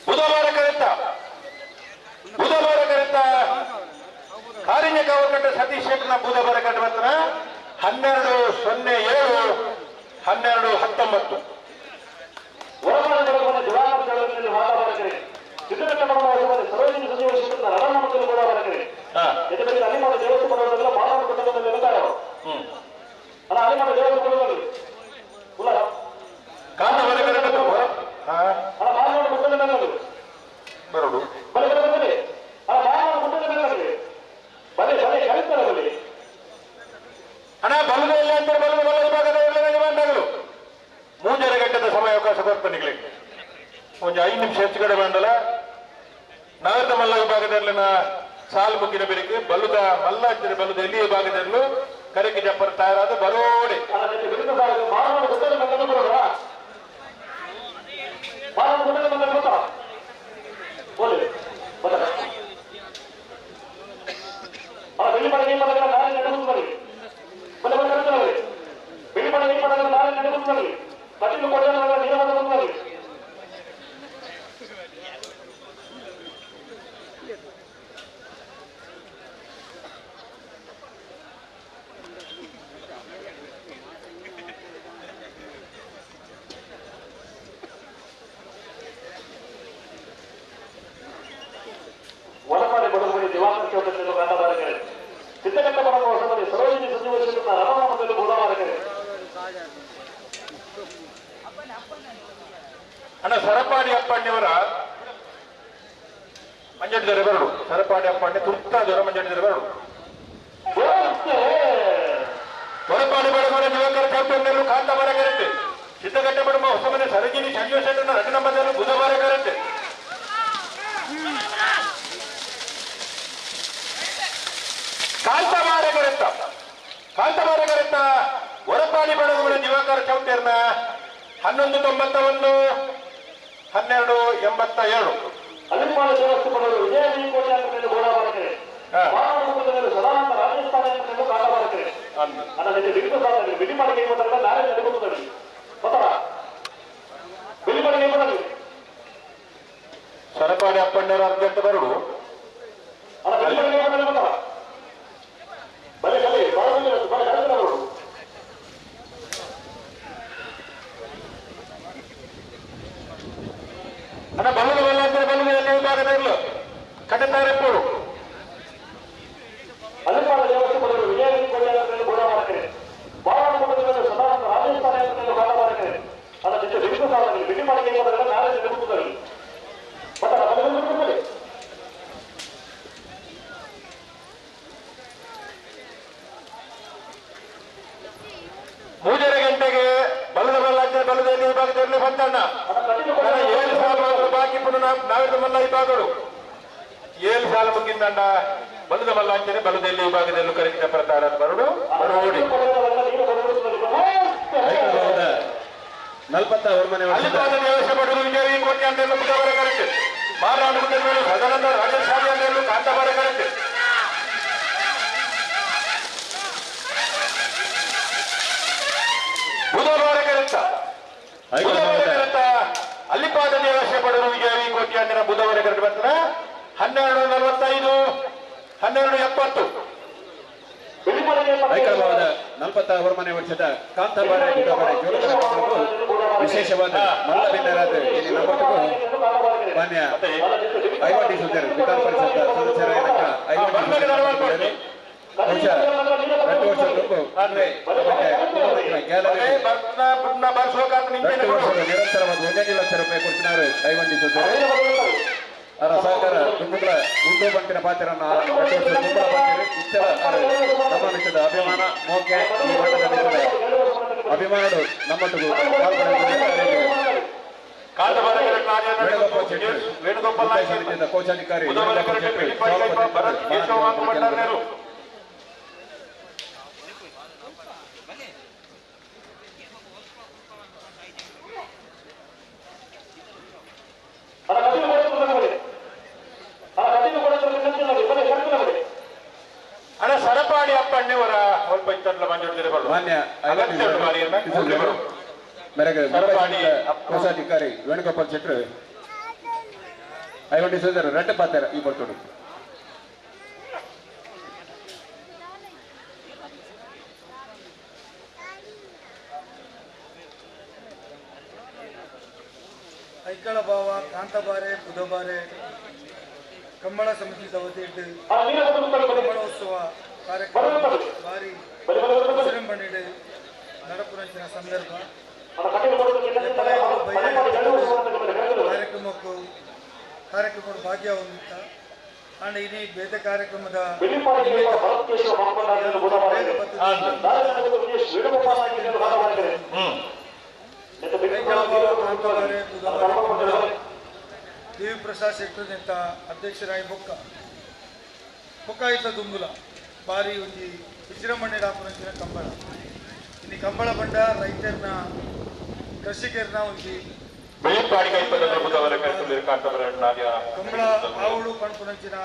ಬುಧವಾರ ಕಾರಿಂಜ ಕಾವಲ್ಕಟ್ಟ ಸತೀಶ್ ಶೆಟ್ಟರ್ನ ಬೂದಬಾರ ಕಟ್ಟ ಬರ್ತಾನ 12:07 12:19. ಬರೋಡು ಅಣ್ಣ ಬಲದ ಇಲ್ಲ ಅಂತಾರೆ ಬಲದ ಬಲ ವಿಭಾಗದ ಬಂದಾಗಲು 3.5 ಗಂಟೆದ ಸಮಯಾವಕಾಶ ಕೊಡ್ತಾನೆ ಒಂದು 5 ನಿಮಿಷ ಹೆಚ್ಚು ಕಡೆ ಬಂದಲ್ಲ. ನಾಗದ ಮಲ್ಲ ವಿಭಾಗದಲ್ಲಿನ ಸಾಲು ಮುಗಿನ ಬೆಳಿಗ್ಗೆ ಬಲುದ ಮಲ್ಲ ಅಂತಾರೆ ಬಲುದ ಎಲ್ಲಿ ವಿಭಾಗದಲ್ಲೂ ಕರೆಗೆ ಜಪ್ಪರ್ ತಯಾರಾದ ಬರೋಡೆ ಅಣ್ಣ ಸರಪಾಡಿ ಅಪ್ಪಣ್ಣಿಯವರ ಮಂಜಾಡಿದರೆ ಬರಡು. ಸರಪಾಡಿ ಅಪ್ಪಣ್ಣೆ ತುರ್ತಾದವರ ಮಂಜಾಡಿದರೆ ಬರಡು. ಹೊರಪಾಡಿ ಬಡಗರ ಯುವಕರ ಚಾಂಪಿಯನ್ ಕಾಂತಾಬಾರ ಕರೆಕ್ಟ್. ಸಿದ್ದಗಟ್ಟೆ ಬಡಮ ಹೊಸಮನೆ ಸರಜಿನಿ ಸಂಜೀವ ಶೆಟ್ಟರ್ನ 2 ನಂಬರ್ ಬುಧವಾರ ಕರೆಕ್ಟ್. ಕಾಂತಾಬಾರ ಕರೆಕ್ಟ ಕಾಂತಾಬಾರ ಕರೆಕ್ಟ. ಹೊರಪಾಡಿ ಬಡಗರ ಯುವಕರ ಚಾಂಪಿಯನ್ನ 11:91 12:87. ಸರಪಾಡಿ ಅಪ್ಪಣ್ಣವರು ಅರ್ಜೆಂಟ್ ಬರಡು. ಅಣ್ಣ ಬಲ್ಲದ ಬಲ್ಲ ಅಂದ್ರೆ ಬಲ್ಲದ ಎಲ್ಲಿ ವಿಭಾಗದ ಇರಲು ಕಟ್ಟೆತ್ತಾರೆಪ್ಪೋಡು. ಮೂರರ ಗಂಟೆಗೆ ಬಲದ ಬಲ್ಲ ಅಂದ್ರೆ ಬಲದ ಎಲ್ಲಿ ವಿಭಾಗದಲ್ಲಿ ಬಂತಣ್ಣ 7 ಸಾಲ ಬಾಕಿ ಪುನಃ ನಾವಿದ ಮಲ್ಲ ವಿಭಾಗಗಳು 7 ಸಾಲ ಮುಗಿಂದಣ್ಣ ಬಲದ ಮಲ್ಲ ಅಂಚನೆ ಬಲದ ಎಲ್ಲಿ ವಿಭಾಗದಲ್ಲೂ ಕರೆಕ್ಟ್ ಪ್ರಕಾರ ಬರಡು ಬರೋಡಿ. ಸದಾನಂದ ರಾಜೇಶ್ ಅಂದೇಲು ಕಾಂತಾಬಾರ ಕರೆಕ್ಟ್. ಬುಧವಾರ ಕರೆಕ್ಟ ಬುಧವಾರ ಕರೆಕ್ಟ. ಅಲ್ಲಿಪಾದ ದೇವಸ್ಯ ಪಡರು ವಿಜಯ ಕೋಟಿ ಅಂದಿನ ಬುಧವಾರ ಕರೆಕ್ಟ್ ಬರ್ತಾನೆ 12:45 12:70. ಐಕಳಭಾವದ 41ನೇ ವರ್ಷದ ಕಾಂತಾಬಾರ ಬುಧವಾರ ಜೋಡುಕರ ವಿಶೇಷವಾದ ಮಲ್ಲ ಬಿನ್ನರಾದ ಇಲ್ಲಿ ನಮ್ಮೊಟ್ಟಿಗೂ ಮಾನ್ಯ ಐವಟಿ ಸುಂದರ್ ವಿಧಾನ ಪರಿಷತ್ ಸದಸ್ಯರ ಐವಟಿ ಬಹುಶಃ 2 ವರ್ಷ 2 ವರ್ಷದ ನಿರಂತರವಾಗಿ 1 ಲಕ್ಷ ರೂಪಾಯಿ ಕೊಡ್ತಿದ್ದಾರೆ ಐವಟಿ ಸುಂದರ್. ಅವರ ಸಹಕಾರ ತುಂಬುಗಳ ಉಂಡು ಬಂಟಿನ ಪಾತ್ರವನ್ನು 2 ವರ್ಷ ತುಂಬುಗಳ ಪಾತ್ರ ಇತ್ತರ ನಮ್ಮ ಮಿತ್ರದ ಅಭಿಮಾನ ಮೋಕೆ ಈ ಬಣ್ಣದ ಮಿತ್ರದ ಅಭಿಮಾನಗಳು ನಮ್ಮೊಟ್ಟಿಗೂ ವೇಣುಗೋಪಾಲ್ ಕೋಶಾಧಿಕಾರಿ ಅಣ್ಣ ಸರಪಾಡಿ ಅಪ್ಪಣ್ಣವರ ಸ್ವಲ್ಪ ಇತ್ತಲ್ಲ ಮಂಜೂರು ಮಾನ್ಯ ಕೋಶಾಧಿಕಾರಿ ವೇಣುಗೋಪಾಲ್ ಶೆಟ್ಟರು ಐವಟಿ ಸೋದರ ರೆಡ್ಡ ಪಾತ್ರ ಈ ಬರ್ತೋಡು. ಐಕಳ ಭಾವ ಕಾಂತಬಾರೆ ಬುಧಬಾರೆ ಕಂಬಳ ಸಮಿತಿದ ವತಿಯಿಟ್ಟು ಕಂಬಳೋತ್ಸವ ಕಾರ್ಯಕ್ರಮ ಭಾರಿ ವಿಜೃಂಭಣೆಡ್ ನಡಪುನಂಚಿನ ಸಂದರ್ಭ ಕಾರ್ಯಕ್ರಮಕ್ಕೂ ಕಾರ್ಯಕ್ರಮ ಭಾಗ್ಯ ಹೊಂದಿತ್ತ ಅಂಡ್ ಇನಿ ಬೇತೆ ಕಾರ್ಯಕ್ರಮದ ದೇವಿ ಪ್ರಸಾದ್ ಶೆಟ್ಟರ್ ನಿಂತ ಅಧ್ಯಕ್ಷರಾಯಿ ಬೊಕ್ಕ ಬೊಕ್ಕಾಯಿತ ದುಂಬುಲ ಬಾರಿ ಒಂಜಿ ವಿಜೃಂಭಣೆ ಡಾಪುನಂಚಿನ ಕಂಬಳ. ಇನ್ನು ಕಂಬಳ ಬಂಡ ರೈತರನ್ನ ಕೃಷಿಕರನ್ನ ಒಂಜಿ ಕಂಬಳ ಆವಳು ಪಣಪುನಂಚಿನ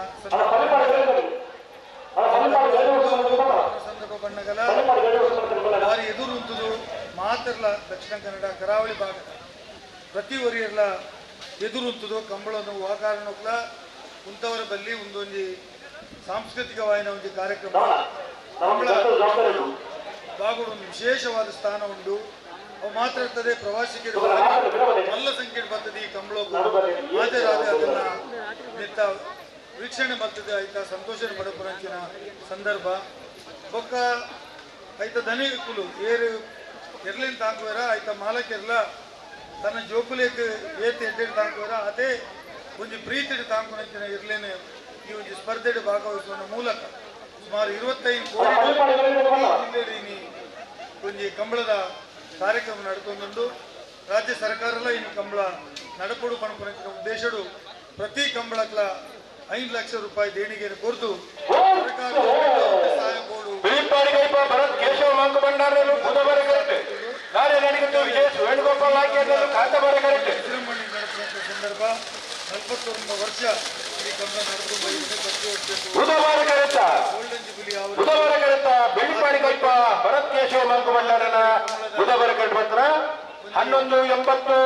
ಸಂದರ್ಭ ಬಣ್ಣಗಲ ಬಾರಿ ಎದುರು ಉಂಟುದು ಮಾತ್ರಲ್ಲ ದಕ್ಷಿಣ ಕನ್ನಡ ಕರಾವಳಿ ಭಾಗದ ಪ್ರತಿ ಒರಿಯರ್ಲ ಎದುರುಂತುದು ಕಂಬಳವನ್ನು ವಾಕಾರಣಕ್ಕಲ ಕುಂತವರ ಬಲ್ಲಿ ಒಂದೊಂದು ಸಾಂಸ್ಕೃತಿಕವಾಯಿನ ಒಂದು ಕಾರ್ಯಕ್ರಮ ಕಂಬಳ ಬಾಗುಡು ಒಂದು ವಿಶೇಷವಾದ ಸ್ಥಾನ ಉಂಟು. ಅವು ಮಾತ್ರ ಇರ್ತದೆ ಪ್ರವಾಸಿಗರು ಮಲ್ಲ ಸಂಖ್ಯೆ ಬರ್ತದೆ ಈ ಕಂಬಳ ಹಾಜರಾದ ಅದನ್ನ ನಿಂತ ವೀಕ್ಷಣೆ ಬರ್ತದೆ ಆಯ್ತಾ ಸಂತೋಷ ಪಡಪುರಂಚಿನ ಸಂದರ್ಭ. ಬೊಕ್ಕ ಐತ ದನಿ ಕುಲು ಏರು ಎರ್ಲಿನ ತಾಂಕುವರ ಆಯ್ತ ಮಾಲಕಿರ್ಲ ತನ್ನ ಜೋಕುಲೇಕ್ ಏತ್ ಎಡ್ಡೆಡ್ ತಾಂಕುವರ ಅದೇ ಒಂಜಿ ಪ್ರೀತಿಡ್ ತಾಂಕುನಂಚಿನ ಇರ್ಲೇನೆ ಈ ಒಂಜಿ ಸ್ಪರ್ಧೆಡ್ ಭಾಗವಹಿಸುವ ಮೂಲಕ ಸುಮಾರು 25 ಕೋಟಿ ಜಿಲ್ಲೆಡ್ ಒಂಜಿ ಕಂಬಳದ ಕಾರ್ಯಕ್ರಮ ನಡ್ಕೊಂಡುಂಡು. ರಾಜ್ಯ ಸರ್ಕಾರಲ ಇನ್ನು ಕಂಬಳ ನಡಪಡು ಪಣಪುನಂಚಿನ ಉದ್ದೇಶಡು ಪ್ರತಿ ಕಂಬಳಕ್ಲ 5 ಲಕ್ಷ ರೂಪಾಯಿ ದೇಣಿಗೆಯನ್ನು ಕೊರತು ಸರ್ಕಾರ ಸಹಾಯ ಕೊಡು. ಭರತ್ ಕೇಶವ ಮಂಕು ಭಂಡಾರನು ಬುಧವಾರ ಕರೆಕ್ಟ್ ನಾಳೆ ನಡೆಯುತ್ತೆ ವಿಜಯ್ ವೇಣುಗೋಪಾಲ್ ನಾಯ್ಕರನ್ನು ಕಾಂತಾಬಾರ ಕರೆಕ್ಟ್. ವಿಜೃಂಭಣೆ ನಡೆಸುವಂತ ಸಂದರ್ಭ 49 ವರ್ಷ ಈ ಕಂಬಳ ನಡೆದು ಬುಧವಾರ ಕರೆಕ್ಟ್ ಗೋಲ್ಡನ್ ಜುಬಿಲಿ ಬುಧವಾರ ಕರೆಕ್ಟ್ ಬೆಳ್ಳಿಪಾಡಿ ಕೈಪ ಭರತ್ ಕೇಶವ ಮಂಕು ಭಂಡಾರನ ಬುಧವಾರ ಕರೆಕ್ಟ್ ಪತ್ರ 11 80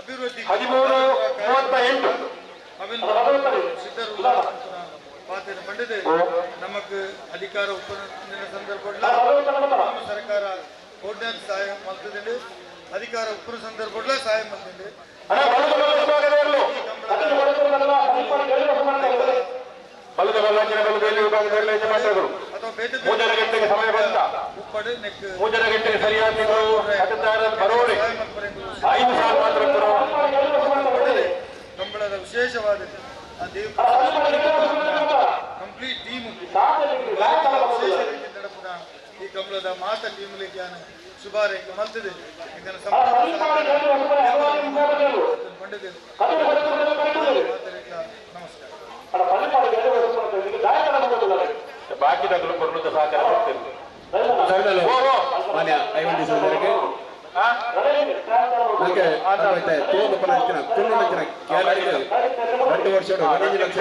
ಅಭಿವೃದ್ಧಿ 13 38 ಸಿದ್ಧರು ಪಾತ್ರ ಪಡೆದು ನಮಕ್ ಅಧಿಕಾರ ಉಪನಿನ ಸಂದರ್ಭ ಸರ್ಕಾರ ಕೋಡ್ಯಾನ್ ಸಹಾಯ ಮಾಡ್ತಿದೆ ಅಧಿಕಾರ ಉಪ್ಪನ ಸಂದರ್ಭ ಸಹಾಯ ಮಾಡ್ತಿದೆ. ಗಂಟೆಗೆ ಸಮಯ ಬಂತ 3:30 ಗಂಟೆಗೆ ಸರಿಯಾಗಿ 5 ಸಾವಿರ ಮಾತ್ರ ಕಂಬಳದ ವಿಶೇಷವಾದ ಕಂಪ್ಲೀಟ್ ಟೀಮ್ ವಿಶೇಷ ರೀತಿ ನಡಪುನ ಈ ಕಂಬಳದ ಮಾತ ಟೀಮ್ಲಿಗೆ ಶುಭಾರೈಕೆ ಮಲ್ತದೆ. ನಮಸ್ಕಾರ. ಬಾಕಿದಾಗಲೂ ಕೊರಲು ಸಹಕಾರ ಕೊಡ್ತೇವೆ. ಮಾನ್ಯ ಐವನ್ ಸೋದರಿಗೆ 2 ವರ್ಷ 15 ಲಕ್ಷ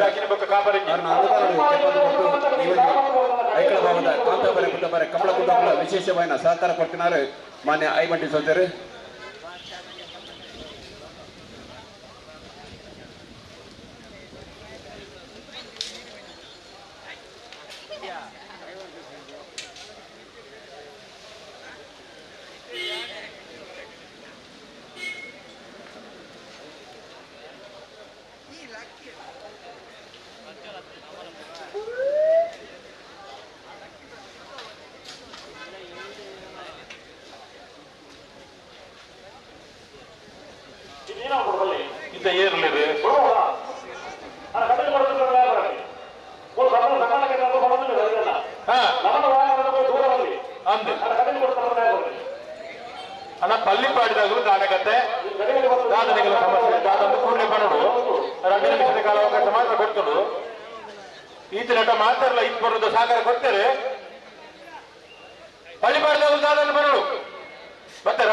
ಐಕಳ ಭಾವದ ಕಾಂತಾಬಾರೆ ಕುಟುಂಬ ಕಮಲ ಕುಟುಂಬ ವಿಶೇಷವಾದ ಸಹಕಾರ ಕೊಡ್ತಿದ್ದಾರೆ ಮಾನ್ಯ ಐವಂಟಿ ಸೋದರಿ. ಅಣ್ಣ ಪಲ್ಲಿಪಾಡಿದಾಗಲೂ ದಾನಕತೆ ದಾದನೆಗಳ ಸಮಸ್ಯೆ ದಾದಂದು ಕೂಡಲೇ ಬರೋಡು 2 ನಿಮಿಷದ ಕಾಲ ಅವಕಾಶ ಮಾತ್ರ ಕೊಡ್ತಳು. ಈತ ನಟ ಮಾತಾಡಲ್ಲ ಇದು ಬರೋದು ಸಹಕಾರ ಕೊಡ್ತಾರೆ. ಪಲ್ಲಿಪಾಡಿದಾಗಲೂ ದಾದನ್ನು ಬರೋಡು ಬರ್ತಾರ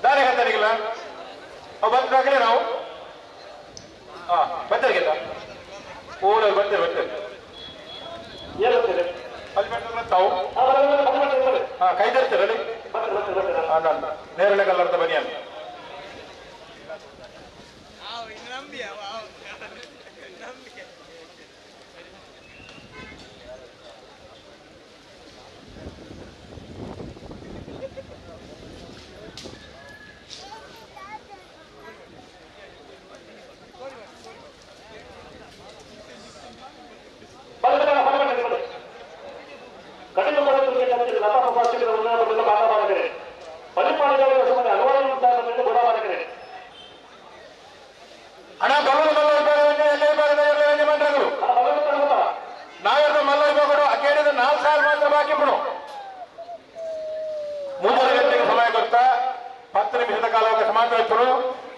ದಾನಕತ್ತನಿಗಿಲ್ಲ ಅವು ಬಂದಾಗಲೇ ನಾವು ಹಾ ಬರ್ತಾರೆ ಊರಲ್ಲಿ ಬರ್ತಾರೆ ಬರ್ತಾರೆ ತಾವು ಹಾ ಕೈ ತರ್ತೀರಲ್ಲಿ ನೇರಳೆ ಕಲರ್ದ ಬನಿಯನ್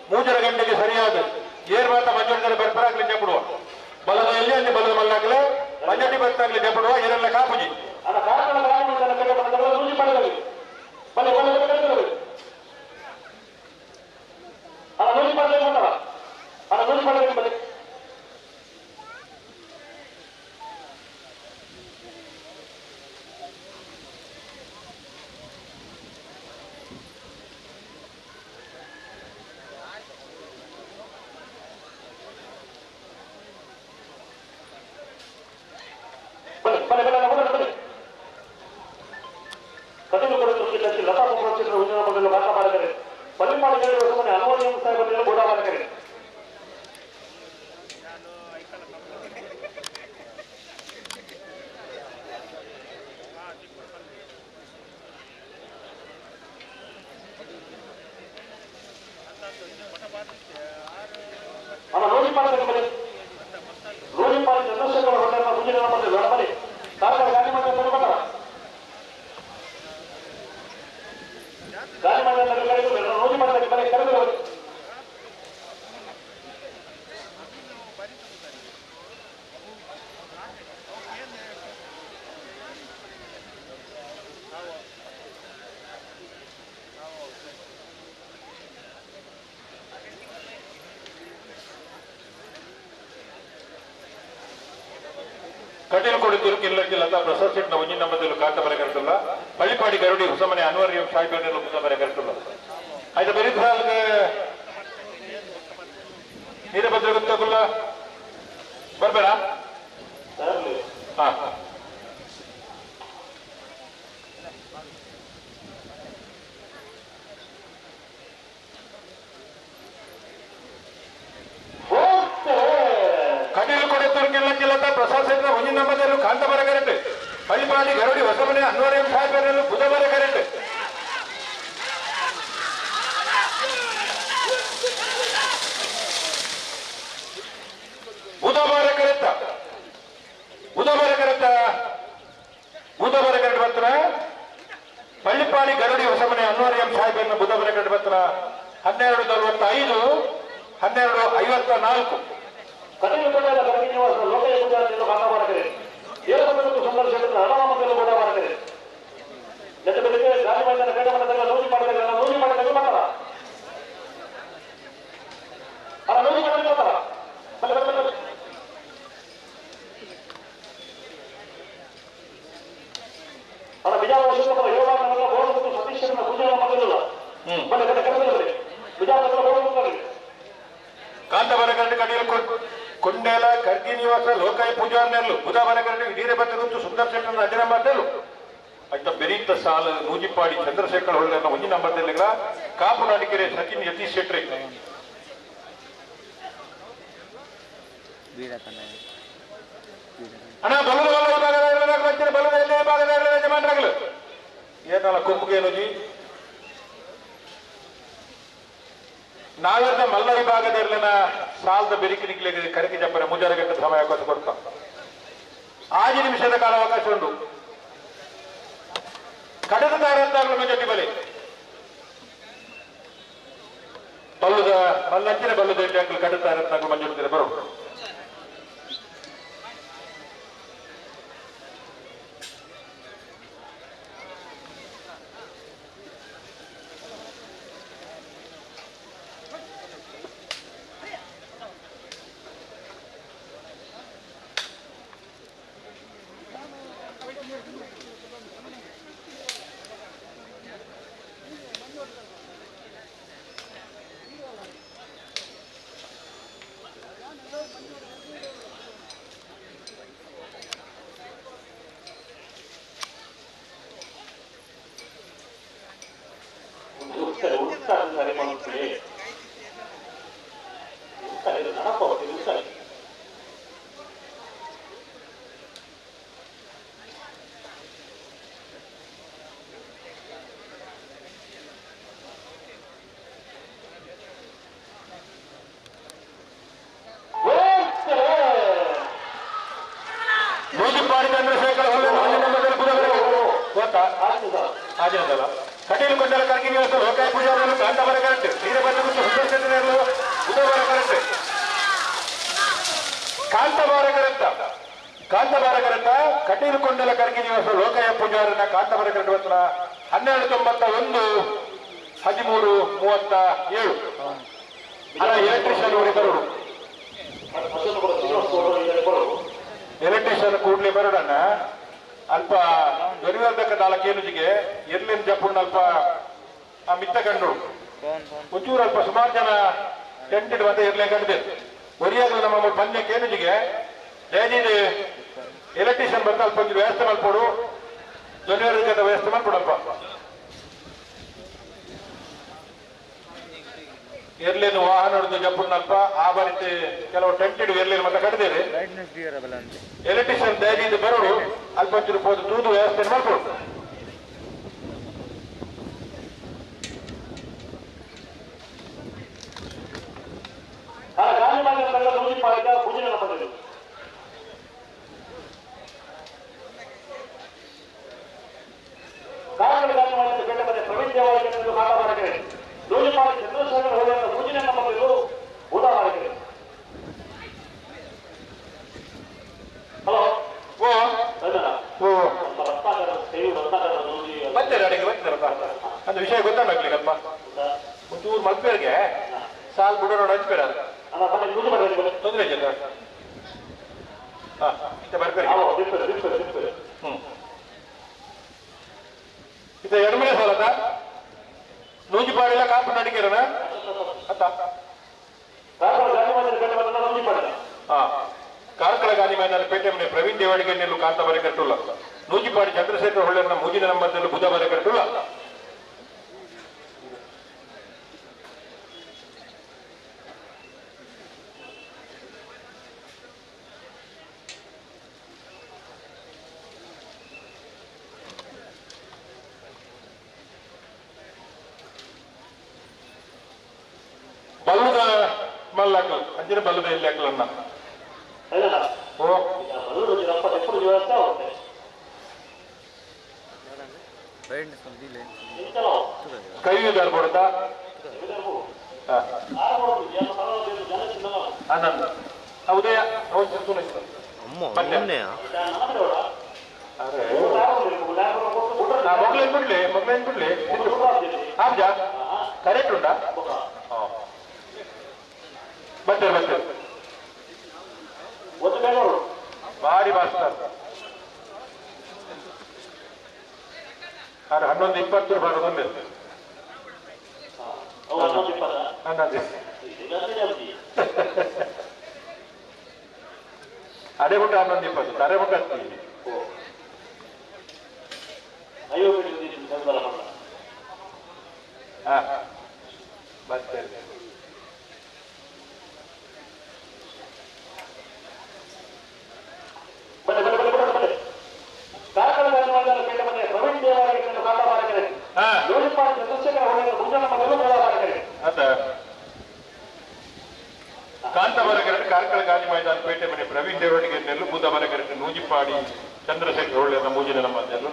3:30 ಗಂಟೆಗೆ ಸರಿಯಾದ ಏರ್ ಮಾತ ಮಂಜುಂಡರೆ ಬರ್ಪರಾಗ್ಲಿ ಜಪಡುವ ಬಲದ ಎಲ್ಲಿ ಅಲ್ಲಿ ಬಲದ ಮಲ್ಲಾಗ್ಲೆ ಮಂಜಟಿ ಬರ್ತಾಗ್ಲಿ ಜಪಡುವ ಏರೆಲ್ಲ ಕಾಪುಜಿ ಕಟೀಲು ಕೊಡುತ್ತಿರು ಕಿಲ್ಲಕ್ಕಿಲ್ಲದ ಪ್ರಸಾದ್ ಶೆಟ್ನ ಒಂಜಿನ ಮಧ್ಯಲು ಕಾಂತ ಬರಕರ್ತಲ್ಲ ಪಳ್ಳಿಪಾಡಿ ಗರುಡಿ ಹೊಸಮನೆ ಅನ್ವರ್ ಎಂ ಸಾಹಿಬ್ ಮುಸ ಬರಕರ್ತಲ್ಲ ಆಯ್ತಾ ಬೆರೀತ್ ನೀರಭದ್ರ ಗೊತ್ತಾಗಲ್ಲ ಬರ್ಬೇಡ ಹಾ ಕಟೀಲು ಕೊಡುತ್ತಿರು ಕಿಲ್ಲಕ್ಕಿಲ್ಲದ ಪ್ರಸಾದ್ ಶೆಟ್ನ ಒಂಜಿನ ಮಧ್ಯಲು ಕಾಂತ ಬರಕರಟ್ಟು ಪಳ್ಳಿಪಾಡಿ ಗರುಡಿ ಹೊಸಮನೆ ಅನ್ವರ್ ಎಂ ಸಾಹಿಬ್ ಬುಧ ಬರಕರಟ್ಟು ಬುಧವಾರ ಕರೆಕ್ಟ್ ಬರ್ತಾರ ಪಳ್ಳಿಪಾಡಿ ಗರುಡಿ ಹೊಸಮನೆ ಅನ್ವರ್ ಎಂ ಸಾಹೇಬರನ್ನ ಬುಧವಾರ ಕರೆಕ್ಟ್ ಬರ್ತಾರ 12:45 12:54 ಕೊಂಡೇಲ ಖರ್ಗಿ ನಿವಾಸ ಲೋಕಾಯ ಪೂಜಾರ್ನೆಲ್ಲು ಬುಧವಾರ ಕರಡಿ ವೀರಭದ್ರಗುತ್ತು ಸುಂದರ್ ಶೆಟ್ಟರ್ ಅಜನಂಬರ್ನೆಲ್ಲು ಅತ್ತ ಬೆರೀತ ಸಾಲು ನೂಜಿಪಾಡಿ ಚಂದ್ರಶೇಖರ್ ಹೊಳ್ಳೆನ ಒಂಜಿ ನಂಬರ್ದೆಲ್ಲಿಗಳ ಕಾಪು ನಾಡಿಕೆರೆ ಸಚಿನ್ ಯತೀಶ್ ಶೆಟ್ರಿ ಅಣ್ಣ ಬಲದ ಬಲ ಭಾಗದ ಬಲದ ಎಲ್ಲೇ ಭಾಗದ ಯಜಮಾನರಾಗಲು ಏನಲ್ಲ ಕುಂಬುಗೇನುಜಿ ನಾವೆಲ್ಲ ಮಲ್ಲ ವಿಭಾಗದ ಇರ್ಲಿನ ಸಾಲದ ಬೆರಿಕಿನಿಕ್ಲಿಗೆ ಕರಕಿ ಜಪ್ಪರೆ 3 ಗಂಟೆ ಸಮಯ ಅವಕಾಶ ಕೊಡ್ತಾ 5 ನಿಮಿಷದ ಕಾಲ ಅವಕಾಶ ಉಂಟು. ಕಡದ ತಾರಂತಾಗಲು ಮಂಜಟ್ಟಿ ಬಲೆ ಬಲ್ಲದ ಮಲ್ಲಂಚಿನ ಬಲ್ಲದ ಅಂಕಲ್ ಕಡದ ತಾರಂತಾಗಲು ಮಂಜುಡ್ತಾರೆ ಬರೋ ಚಂದ್ರಶೇಖರ್ ಹೊಳ್ಳೆ ಗೊತ್ತಾ? ಕಟೀಲು ಕೊಂಡಲ ಕರ್ಕಿ ನಿವಾಸ ಲೋಕಾಯ ಪೂಜಾರರು ಕಾಂತಾಬಾರ ಕರೆಕ್ಟ್ ವೀರಭದ್ರಗುತ್ತು ಸುಂದರ ಬುಧವಾರ ಕರೆಕ್ಟ್ ಕಾಂತಾಬಾರ ಕರೆಕ್ಟ ಕಾಂತಾಬಾರ ಕರೆಕ್ಟ ಕಟೀಲು ಕೊಂಡಲ ಕರ್ಕಿ ನಿವಾಸ ಲೋಕಾಯ ಪೂಜಾರನ ಕಾಂತಾಬಾರ ಕರೆಕ್ಟ್ ಬರ್ತನ 12.91 13.37 ಅಲ್ಲ ಎಲೆಕ್ಟ್ರಿಷಿಯನ್ ಊರಿಗೆ ಬರೋಡು ಎಲೆಕ್ಟ್ರಿಷಿಯನ್ ಕೂಡ್ಲಿ ಬರೋಡಣ್ಣ ಅಲ್ಪ ದೊರಿವರ್ಧಕ ನಾಲ್ಕೇನುಜಿಗೆ ಎರ್ಲಿನ ಜಪ್ಪುಣ್ಣ ಅಲ್ಪ ಆ ಮಿತ್ತ ಕಂಡು ಒಂಚೂರು ಅಲ್ಪ ಸುಮಾರು ಜನ ಟೆಂಟ್ ಮತ್ತೆ ಎರ್ಲೆ ಕಂಡಿದೆ ಒರಿಯಾಗಲು ನಮ್ಮ ಪಂದ್ಯಕ್ಕೆ ಏನುಜಿಗೆ ದಯದೀದು ಎಲೆಕ್ಟ್ರಿಷಿಯನ್ ಬರ್ತಾ ಅಲ್ಪ ಒಂಚೂರು ವ್ಯವಸ್ಥೆ ಮಾಡ್ಕೊಡು ಧ್ವನಿವರ್ಧಕದ ವ್ಯವಸ್ಥೆ ಮಾಡ್ಕೊಡಲ್ಪ ಎರ್ಲೇನು ವಾಹನ ಹೊಡೆದು ಜಪ್ಪುಣ್ಣಲ್ಪ ಆ ಬರೀತಿ ಕೆಲವು ಟೆಂಟ್ ಇಡು ಎರ್ಲೇನು ಮತ್ತೆ ಕಟ್ಟಿದ್ದೀರಿ ಎಲೆಕ್ಟ್ರಿಷಿಯನ್ ದಯದೀದು ಬರೋಡು ಅಲ್ಪ ಒಂಚೂರು ಪೋದು ತೂದು ವ್ಯವಸ್ಥೆ ಮಾಡ್ಕೊಡು. ಅದು ವಿಷಯ ಗೊತ್ತಾಗ್ಲಿಕ್ಕಪ್ಪ ಒಂಚೂರು ಮಲ್ಪೇರ್ಗೆ ಸಾಲ್ ಬಿಡೋಣ ಹಂಚ್ಬೇಡ ತೊಂದರೆ ಇಲ್ಲ ಇತ್ತ ಬರ್ಬೇರಿ ಇತ್ತ ಎರಡನೇ ಸಾಲದ ನೂಜಿಪಾಡಿಲ್ಲ ಕಾಪು ನಡಿಕೆರನ ಅತ್ತ ಕಾರ್ಕಳ ಗಾಂಧಿ ಮೈದಾನ ಪೇಟೆ ಮನೆ ಪ್ರವೀಣ್ ದೇವಾಡಿಗೆ ನೆಲ್ಲು ಕಾಂತಾಬಾರೆ ಕಟ್ಟುಲ್ಲ ನೂಜಿಪಾಡಿ ಚಂದ್ರಶೇಖರ್ ಹೊಳ್ಳೆರ್ನ ಮೂಜಿನ ನಂಬರ್ದಲ್ಲಿ ಬುಧಬಾರೆ ಕಟ್ಟುಲ್ಲ. ಬಲ್ಲದ ಮಲ್ಲಾಕಲ್ ಅಂಚಿನ ಬಲ್ಲದ ಎಲ್ಲಿ ಹಾಕಲನ್ನ ಓ ಕೈ ಕೊಡುತ್ತಾ ಆನಂದ ಉದಯ ಮಗ್ಲೇನ್ ಬಿಡ್ಲಿ ಮಗ್ಲೇನ್ ಬಿಡ್ಲಿ ಆಬ್ಜಾ ಕರೆಕ್ಟ್ ಉಂಟಾ ಬರ್ತೇವೆ ಬರ್ತೇವೆ ಭಾರಿ ಮಾಸ್ಟರ್ 11:20 ಬರೋದೊಂದು ಅದೇ ಬಿಟ್ಟು 11:20 ಅರೆ ಬಿಟ್ಟು ಹತ್ತಿ ಹಾ ಬರ್ತೇವೆ. ಕಾಂತಾಬಾರ ಕರೆಕ್ಟ್ ಕಾರ್ಕಳ ಗಾಂಧಿ ಮೈದಾನ ಪೇಟೆ ಮನೆ ಪ್ರವೀಣ್ ದೇವಡಿಗೆ ನೆಲ್ಲು ಬುಧಬಾರ ಕರೆಕ್ಟ್ ನೂಜಿಪಾಡಿ ಚಂದ್ರಶೇಖರ್ ಹೊಳ್ಳೆನ ಮೂಜಿನ ನಮ್ಮ ನೆಲ್ಲು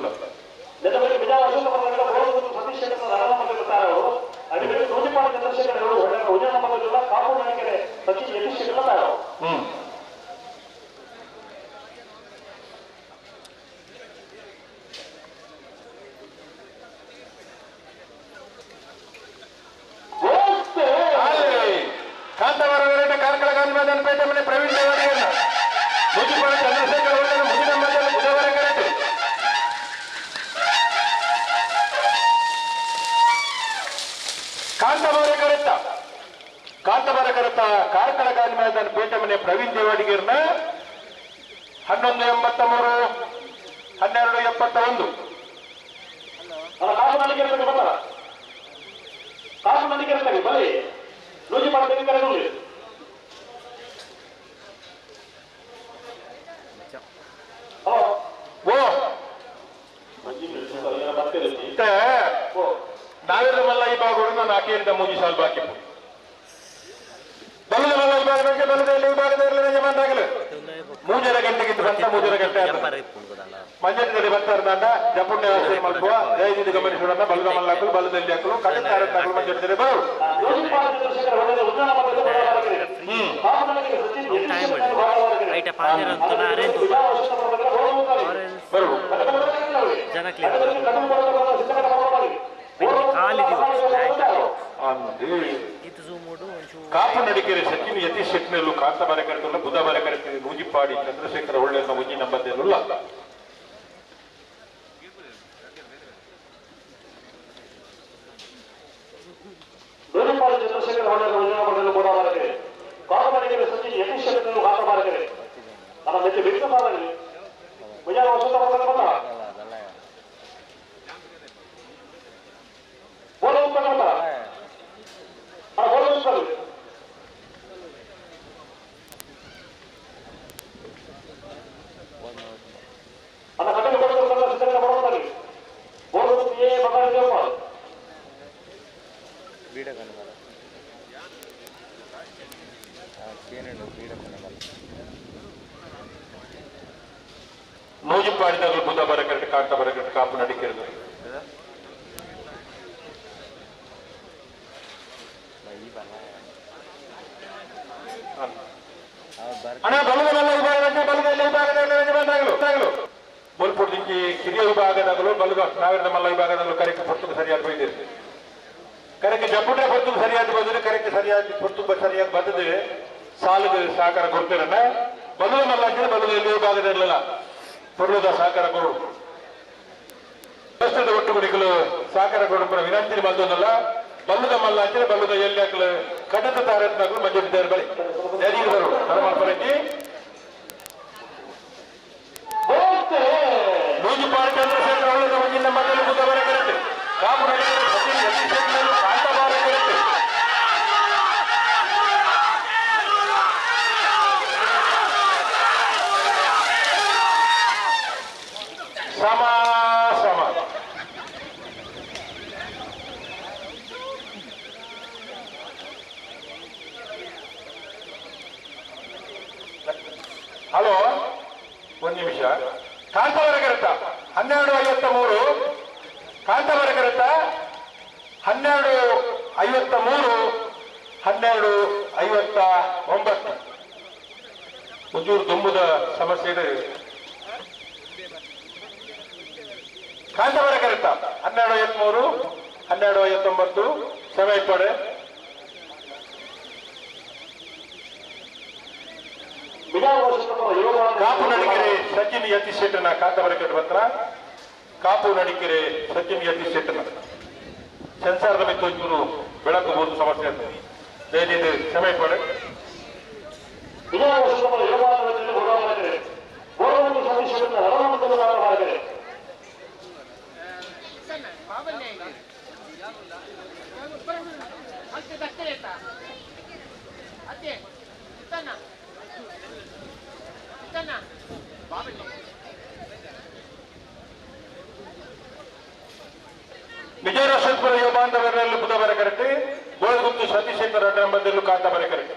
ಹ್ಮ್ ಕಾಂತಾಬಾರ ಕಾರ್ಕಳ ಗಾಂಧಿ ಮೈದಾನ ಪೇಟೆ ಮನೆ ಪ್ರವೀಣ್ ದೇವಡಿಗೆಯನ್ನ ನೂಜಿಪಾಡಿ ಚಂದ್ರಶೇಖರ್ ಹೊಳ್ಳೆನ ಮುಜಿನ ಮಧ್ಯದಲ್ಲಿ ಬುಧವಾರ ಕರೆಕ್ಟ್ ಕಾಂತಾಬಾರ ಕರೆಕ್ಟ ಕಾಂತಾಬಾರ ಕರೆಕ್ಟ ಕಾರ್ಕಳ ಗಾಂಧಿ ಮೈದಾನ ಪೇಟೆ ಮನೆ ಪ್ರವೀಣ್ ದೇವಾಡಿಗರ್ನ 11.83 12.71 ಓ ನಾವೆಲ್ಲ ಮಲ್ಲ ಈ ಭಾಗಗಳು ನಾಲ್ಕೇರಿದ ಮೂಜಿ ಸಾಲ್ ಬಾಕಿ ಬಲ್ಲದ ಮಲ್ಲ ಈ ಭಾಗದ ಬಲ್ಲದ ಈ ಭಾಗದ ಯಜಮಾನರಾಗಲು ಮೂಜರ ಗಂಟೆಗಿಂತ ಬಂತ 3.5 ಗಂಟೆ ಮಂಜಲ್ಲಿ ಬರ್ತಾರ ಜಪುಣ್ಯ ವ್ಯವಸ್ಥೆ ಮಲ್ಪುವ ದಯವಿಟ್ಟು ಗಮನಿಸೋಣ. ಬಲದ ಮಲ್ಲಾಕಲು ಬಲದಲ್ಲಿ ಹಾಕಲು ಕಡತಾರತ್ತಾಗಲು ಮಂಜಲ್ಲಿ ಬರು. ಕಾಪು ನಡಿಕೆರೆ ಸಚಿನ್ ಯತೀಶ್ ಶೆಟ್ನಲ್ಲೂ ಕಾಂತ ಬರಕರ್ತಲ್ಲ ಬುಧ ಬರಕರ್ತೀವಿ ನೂಜಿಪಾಡಿ ಚಂದ್ರಶೇಖರ ಒಳ್ಳೆಯ ಒಂಜಿ ನಂಬದ್ದೆಲ್ಲ. ಚಂದ್ರಶೇಖರ ಹೊಳ್ಳೆಯ ಒಂಜಿನ ನಂಬದಲ್ಲಿ ಬುಧ ಬರಕರೆ ಕಾಪು ನಡಿಕೆರೆ ಸಚಿನ್ ಯತೀಶ್ ಶೆಟ್ನಲ್ಲೂ ಕಾಂತ ಬರಕರೆ ನಮ್ಮ ಮೆಚ್ಚು ಬಿಟ್ಟು ಸಾಲಾಗಿ ಮುಜಾರ ವಸಂತ ಬರ್ತಾರೆ ಬಂದ ಬೋಲ ಉತ್ತರ ಬರ್ತಾರ ಬೋಲ ಉತ್ತರ ಅನ್ನ ಕಟ್ಟಲು ಕೊಡೋದು ಸಿದ್ಧತೆ ಬರೋದಾಗಿ ಬೋಲ ಏ ಬಂಗಾರ ನೂಜಿಪಾಡಿದಾಗಲೂ ಬುಧ ಬರಕಟ್ಟು ಕಾಂತ ಬರಕಟ್ಟು ಕಾಪು ನಡಿಕೆರೆದು ಅಣ್ಣ ಬಲದ ವಿಭಾಗದ ಬಲದಲ್ಲಿ ವಿಭಾಗದ ಬೋಲ್ಪುರ್ದಿಂಕಿ ಕಿರಿಯ ವಿಭಾಗದಾಗಲೂ ಬಲದ ನಾವಿರದ ಮಲ್ಲ ವಿಭಾಗದಾಗಲೂ ಕರೆಕ್ಕೆ ಪೊರ್ತುಗೆ ಸರಿಯಾಗಿ ಬೈದಿರಿ. ಕರೆಕ್ಕೆ ಜಪ್ಪುಟ್ರೆ ಪೊರ್ತುಗೆ ಸರಿಯಾಗಿ ಬಂದ್ರೆ ಕರೆಕ್ಕೆ ಸರಿಯಾಗಿ ಪೊರ್ತು ಸರಿಯಾಗಿ ಬಂದದೆ ಸಾಲದ ಸಹಕಾರ ಕೊಡ್ತೀರಣ್ಣ. ಬಲದ ಮಲ್ಲ ಅಂದ್ರೆ ಬಲದ ಎಲ್ಲಿ ವಿಭಾಗದ ಇರಲಿಲ್ಲ ಪೊರ್ಲದ ಸಹಕಾರ ಕೊಡು. ದೇವಸ್ಥಾನದ ಒಟ್ಟುಗುಡಿಗಳು ಸಹಕಾರ ಕೊಡು ವಿನಂತಿ ಬಂದಲ್ಲ. ಬಲ್ಲದ ಮಲ್ಲ ಅಂದ್ರೆ ಬಲ್ಲದ ಎಲ್ಲಿ ಹಾಕಲು ಕಡತ ತಾರತ್ನಾಗಲು ಮಂಜೂರಿದ್ದಾರೆ ಬಳಿ ಬರು ಪರಮಾತ್ಮರೆಡ್ಡಿ ನೂಜಿಪಾಡಿ ಚಂದ್ರಶೇಖರ ಒಳ್ಳೆಯ ಒಂಜಿನ ಮೊದಲು ಬುಧ ಬರಕರೆಂಟು ಕಾಪು ನಡಿಗರು ಸಚಿನ್ ಯತೀಶ್ ಶೆಟ್ಟಿನಲ್ಲೂ ಕಾಂತ ಬಾರಕರೆಂಟು. ಸಮ ಸಮ ಹಲೋ ಒಂದು ನಿಮಿಷ. ಕಾಂತಾವರಗರತ್ತ 12:53 ಕಾಂತಾವರಗರತ್ತ 12:53 12:59 ಒಂಚೂರು ದುಂಬುದ ಸಮಸ್ಯೆ ಇದೆ. ಕಾಂತಾವರಗರತ್ತ 12:53 12:59 ಸಮಯ ಪಡೆ. ಕಾಪು ನಡಿಕೆರೆ ಸಚಿನ್ ಯತೀಶ್ ಶೆಟ್ಟನ ಕಾಂತಾವರಕಟ್ಟು ಪತ್ರ. ಕಾಪು ನಡಿಕೆರೆ ಸಚಿನ್ ಯತೀಶ್ ಶೆಟ್ಟನ ಸೆನ್ಸಾರದ ಮಿತ್ತು ಒಂಚೂರು ಬೆಳಕು ಬೋದು ಸಮಸ್ಯೆ ಅಂತ ದಯವಿಟ್ಟು ಸಮಯ ಪಡೆ. ವಿಜಯರಸಪುರ ಯುವ ಬಾಂಧವರಲ್ಲಿ ಬುಧ ಬರಕರೆಟ್ಟಿ ಗೋಳಗುತ್ತು ಸತೀಶೇಖರ ಅಡ್ಡಂಬದಲ್ಲೂ ಕಾಂತ ಬರಕರೆಟ್ಟಿ.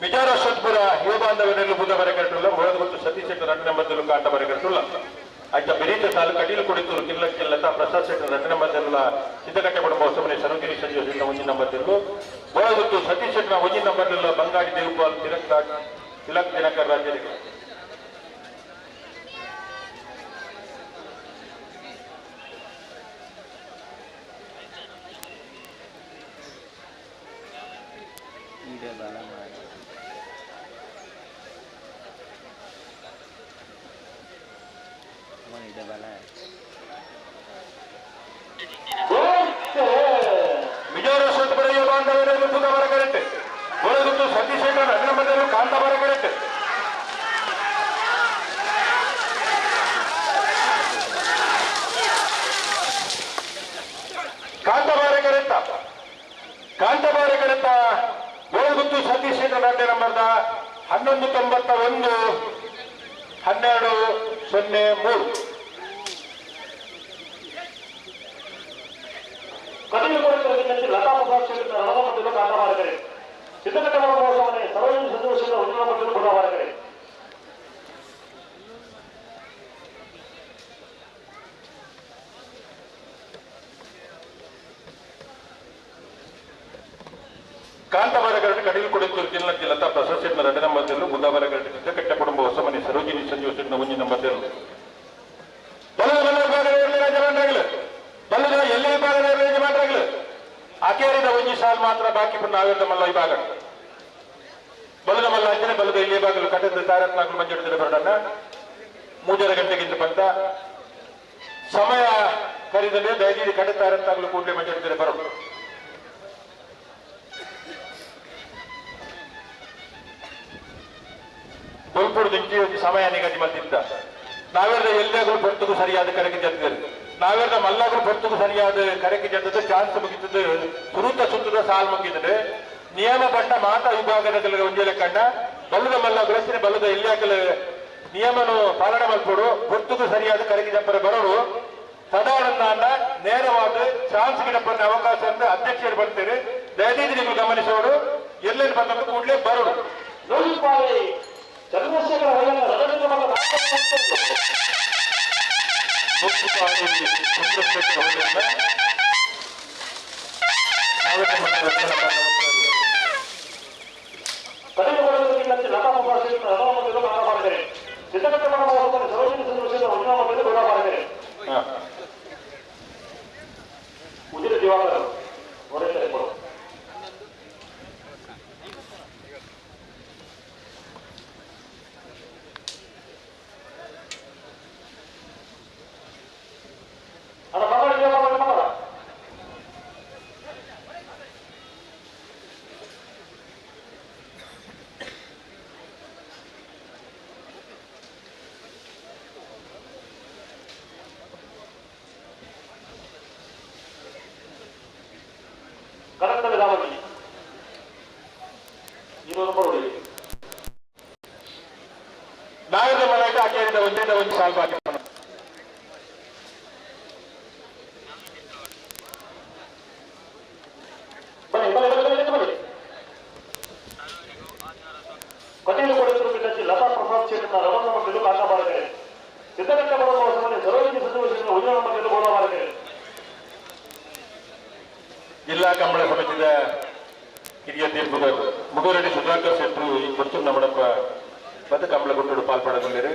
ವಿಜಯರಸಪುರ ಯುವ ಬಾಂಧವರಲ್ಲಿ ಬುಧ ಬರಕಟ್ಟುಲ್ಲ ಗೋಳಗುತ್ತು ಸತೀಶೇಖರ ಅಡ್ಡಂಬದಲ್ಲೂ ಕಾಂತ ಬರಕಟ್ಟುಲ್ಲ. ಆಯ್ತಾ ಬೆರೀತ ಸಾಲು ಕಟೀಲು ಕುಡಿತೂರು ಕಿಲ್ಲಕ್ಕೆ ಲತಾ ಪ್ರಸಾದ್ ಶೆಟ್ಟರ್ ರತ್ನ ನಂಬರ್ಲ್ಲ ಸಿದ್ದಕಟ್ಟೆ ಕುಟುಂಬ ಹೊಸಮನೆ ಸರೋಗಿರಿ ಸಂಜೀವ ಒಂಜಿನ ನಂಬರ್ಲು ಗೋಳಗುತ್ತು ಸತೀಶ್ ಶೆಟ್ಟರ್ ಒಂಜಿನ ನಂಬರ್ಲ ಬಂಗಾಡಿ ದೇವಪಾಲ್ ತಿಲಕ್ ರಾಜ್ ತಿಲಕ್ ದಿನಕರ್ ರಾಜ್ಯರಿಗೆ. ವಿಜಯರಸಪುರ ಯುವ ಬಾಂಧವರಲ್ಲಿ ಬುಧ ಬರಕರೆಟ್ಟಿ ಗೋಳಗುತ್ತು ಏಳುಗುತ್ತು ಸತೀಶ್ ಶೆಟ್ಟರ್ ಹನ್ನೊಂದು ಕಾಂತಾಬಾರ ಕರೆಕ್ಟ್. ಕಾಂತಾಬಾರೆ ಕರೆತ್ತ ಕಾಂತಾಬಾರೆ ಕರೆತ್ತ ಏಳುಗುತ್ತು ಸತೀಶ್ ಶೆಟ್ಟರ್ ರಡ್ಡೆ ನಂಬರ್ದ 11.91 12.03. ಕಟೀಲು ಕೋಡಿಕರಿಗೆ ಲತಾ ಪ್ರಸಾದ್ ಶೆಟ್ಟರ್ ರಣದ ಮಧ್ಯದ ಕಾಂತಾಬಾರಕರೆ. ಸಿದ್ದಘಟ್ಟವರ ಮಹೋತ್ಸವನೆ ಸರೋಜಿನಿ ಸಂತೋಷದ ಉಜ್ವಲ ಮಧ್ಯದ ಬುಧವಾರಕರೆ. ಕಾಂತಾಬಾರ ಕರಡು ಕಟೀಲು ಕೊಡುತ್ತೂರು ಜಿಲ್ಲಾ ಲತಾ ಪ್ರಸಾದ್ ಶೆಟ್ಟರ್ ಎರಡನೇ ನಂಬರ್ ಬುಧವಾರ ಕರಡು ಸಿದ್ದಕಟ್ಟ ಕುಟುಂಬ ಹೊಸಮನೆ ಸರೋಜಿನಿ ಸಂಜೀವ ಶೆಟ್ಟರ್ ಒಂಜಿ ನಂಬರ್. ಬಲದ ಬಲ ವಿಭಾಗದ ಯಜಮಾನರಾಗಲು ಬಲ್ಲದ ಎಲ್ಲೇ ವಿಭಾಗದ ಯಜಮಾನರಾಗಲು ಅಕೇರಿದ ಒಂಜಿ ಸಾಲ್ ಮಾತ್ರ ಬಾಕಿ ನಾವಿರದ ಮಲ್ಲ ವಿಭಾಗ ಬಲದ ಮಲ್ಲ ಅಂಜನೆ ಬಲದ ಇಲ್ಲಿ ಬಾಗಲು ಕಟ್ಟದ ತಾರತ್ನಾಗಲು ಮಂಜುಡಿದ ಬರಡನ್ನ 3.5 ಗಂಟೆಗಿಂತ ಬಂದ ಸಮಯ ಕರಿದಲ್ಲಿ ದಯದೀಡಿ ಕಟ್ಟ ತಾರತ್ನಾಗಲು ಕೂಡಲೇ ಮಂಜುಡಿದರೆ ಬರೋದು. ಬೊಲ್ಪುಡು ದಿಂಚಿ ಒಂಜಿ ಸಮಯ ನಿಗದಿ ಮಲ್ತಿದ್ದ ನಾವೆಲ್ಲ ಎಲ್ಲಾಗಲೂ ಪೊರ್ತುಗು ಸರಿಯಾದ ಕರೆಗೆ ಜತ್ತಿದರು ನಾವೆಲ್ಲ ಮಲ್ಲಾಗಲು ಪೊರ್ತುಗು ಸರಿಯಾದ ಕರೆಗೆ ಜತ್ತದ ಚಾನ್ಸ್ ಮುಗಿತದೆ ಸುರುತ ಸುತ್ತದ ಸಾಲ್ ಮುಗಿತದೆ ನಿಯಮ ಬಣ್ಣ ಮಾತಾ ವಿಭಾಗದ ಒಂಜೆಲೆ ಕಣ್ಣ ಬಲ್ಲದ ಮಲ್ಲ ಗುಲಸಿನ ಬಲ್ಲದ ಎಲ್ಲಿಯಾಕಲು ನಿಯಮನು ಪಾಲನೆ ಮಲ್ಪೋಡು ಪೊರ್ತುಗು ಸರಿಯಾದ ಕರೆಗೆ ಜಂಪರ ಬರೋರು ಸದಾನಂದ ನೇರವಾದ ಚಾನ್ಸ್ ಗಿಡಪ್ಪನ ಅವಕಾಶ ಅಂತ ಅಧ್ಯಕ್ಷರು ಬರ್ತಾರೆ. ದಯದೀದಿ ನೀವು ಗಮನಿಸೋರು ಎಲ್ಲೆಲ್ಲಿ ಬಂದ ಕೂಡಲೇ ಬರೋರು. ಚಂದ್ರಶೇಖರ ಉದಿರ ದಿವಾಕರ್ ಹೊರಗೆ ಕೊಡು. ನಾವೆಲ್ಲ ಮನೆಗೆ ಅಕೇರಿದ ಒಂದೇ ಒಂದು ಸಾಲ್ ಬಾಕಿ. ಕಟೀಲು ಕೊಡುತ್ತಿರುವ ಲತಾ ಪ್ರಸಾದ್ ಶೆಟ್ಟರ್ ರವಣ ಮಧ್ಯದ ಕಾಂತಾಬಾರಕರೆ. ಸಿದ್ದಗಂಗ ಬರುವ ಸರೋಜಿನಿ ಸಚಿವ ಉಜ್ವಲ ಮಧ್ಯದ ಗೋಳಬಾರಕರೆ. ಜಿಲ್ಲಾ ಕಂಬಳ ಸಮಿತಿಯ ಹಿರಿಯ ತೀರ್ಪುಗಾರರು ಮುಗುರೆಡ್ಡಿ ಸುಧಾಕರ್ ಶೆಟ್ಟರು ಈ ಪೊರ್ತುಗು ನಮ್ಮಡಪ್ಪ ಮತ್ತು ಕಂಬಳಗುಟ್ಟಡು ಪಾಲ್ಪಡಗೊಂಡಿರು.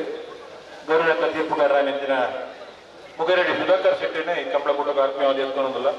ಗೌರವ ತೀರ್ಪುಗಾರರ ನೆಂಚಿನ ಮುಗರೆಡ್ಡಿ ಸುಧಾಕರ್ ಶೆಟ್ಟಿನ ಈ ಕಂಬಳಗುಟ್ಟಕ್ಕೆ ಆತ್ಮೀಯವಾದ ಎತ್ಕೊಳೋದಿಲ್ಲ.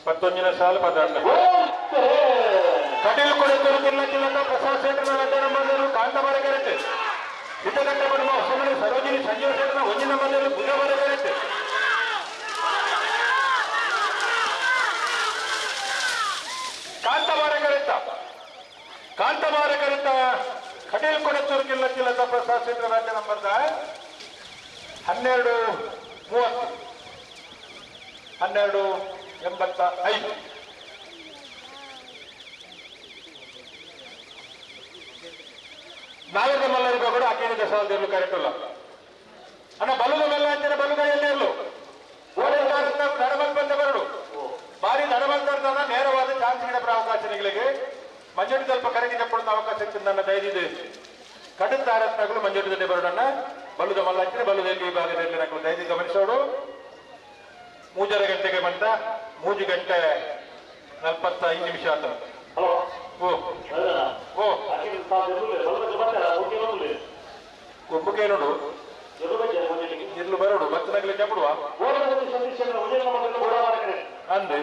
ಪತ್ತೊಂದಿನ ಸಾಲು ಪದಾರ್ಥ ಕಟೀಲು ಕೊಡುತ್ತೂರು ಜಿಲ್ಲಾ ಜಿಲ್ಲಾ ಪ್ರಸಾದ್ ಶೆಟ್ಟರ್ ಕಾಂತಾಬಾರೆ ಕರೆಕ್ಟ್. ಸಿದ್ಧಗಂಟೆ ಬರುವ ಹೊಸಮನೆ ಸರೋಜಿನಿ ಸಂಜೀವ ಶೆಟ್ಟನ ಒಂಜಿನ ಮನೆಯಲ್ಲಿ ಬುಧವಾರ ಕರೆಕ್ಟ್. ಕಾಂತವಾರ ಕರೆತ ಕಾಂತವಾರ ಕರೆತ ಕಟೀಲ್ ಕೊಡಚೂರು ಕಿಲ್ಲ ಪ್ರಸಾದ್ ಶೆಟ್ಟರ ರಾಜ್ಯ ನಂಬರ್ದ 12:30 12:85. ನಾವೆಲ್ಲ ಮಲ್ಲರಿಗೂ ಕೂಡ ಅಕ್ಕೇನೆ ದಶಾಲ್ದಿರ್ಲು ಕರೆಕ್ಟ್ ಅಲ್ಲ ಅಣ್ಣ. ಬಲುದ ಮಲ್ಲ ಅಂತಾರೆ ಬಲುದ ಎಲ್ಲಿರ್ಲು ನಡಮಲ್ ಬಂದ ಬರಡು ಬಾರಿ ನಡಮಲ್ತಾರ ನೇರವಾದ ಚಾನ್ಸ್ ಗಿಡಪರ ಅವಕಾಶ ನಿಗಳಿಗೆ ಮಂಜುಡಿ ಸ್ವಲ್ಪ ಕರೆಗೆ ಚಪ್ಪಡದ ಅವಕಾಶ ಇತ್ತು ನನ್ನ ಧೈರ್ಯ ಇದೆ. ಕಡುತ್ತಾರತ್ನಗಳು ಮಂಜುಡಿ ದಂಡೆ ಬರಡಣ್ಣ ಬಲುದ ಮಲ್ಲ ಅಂತಾರೆ ಬಲುದ ಎಲ್ಲಿ ಈ ಭಾಗದಲ್ಲಿ ನಕ್ಕಳು ಧೈರ್ಯ ಗಮನಿಸೋಡು. 3:30 ಗಂಟೆಗೆ ಬಂತ 3:45 ಆತ. ಹಲೋ ಓ ಓ ಕೊಬ್ಬುಕೆ ನೋಡು ಇರ್ಲು ಬರೋಡು ಬತ್ತನಗಲಿ ಚಪ್ಪಡುವ ಅಂದೆ.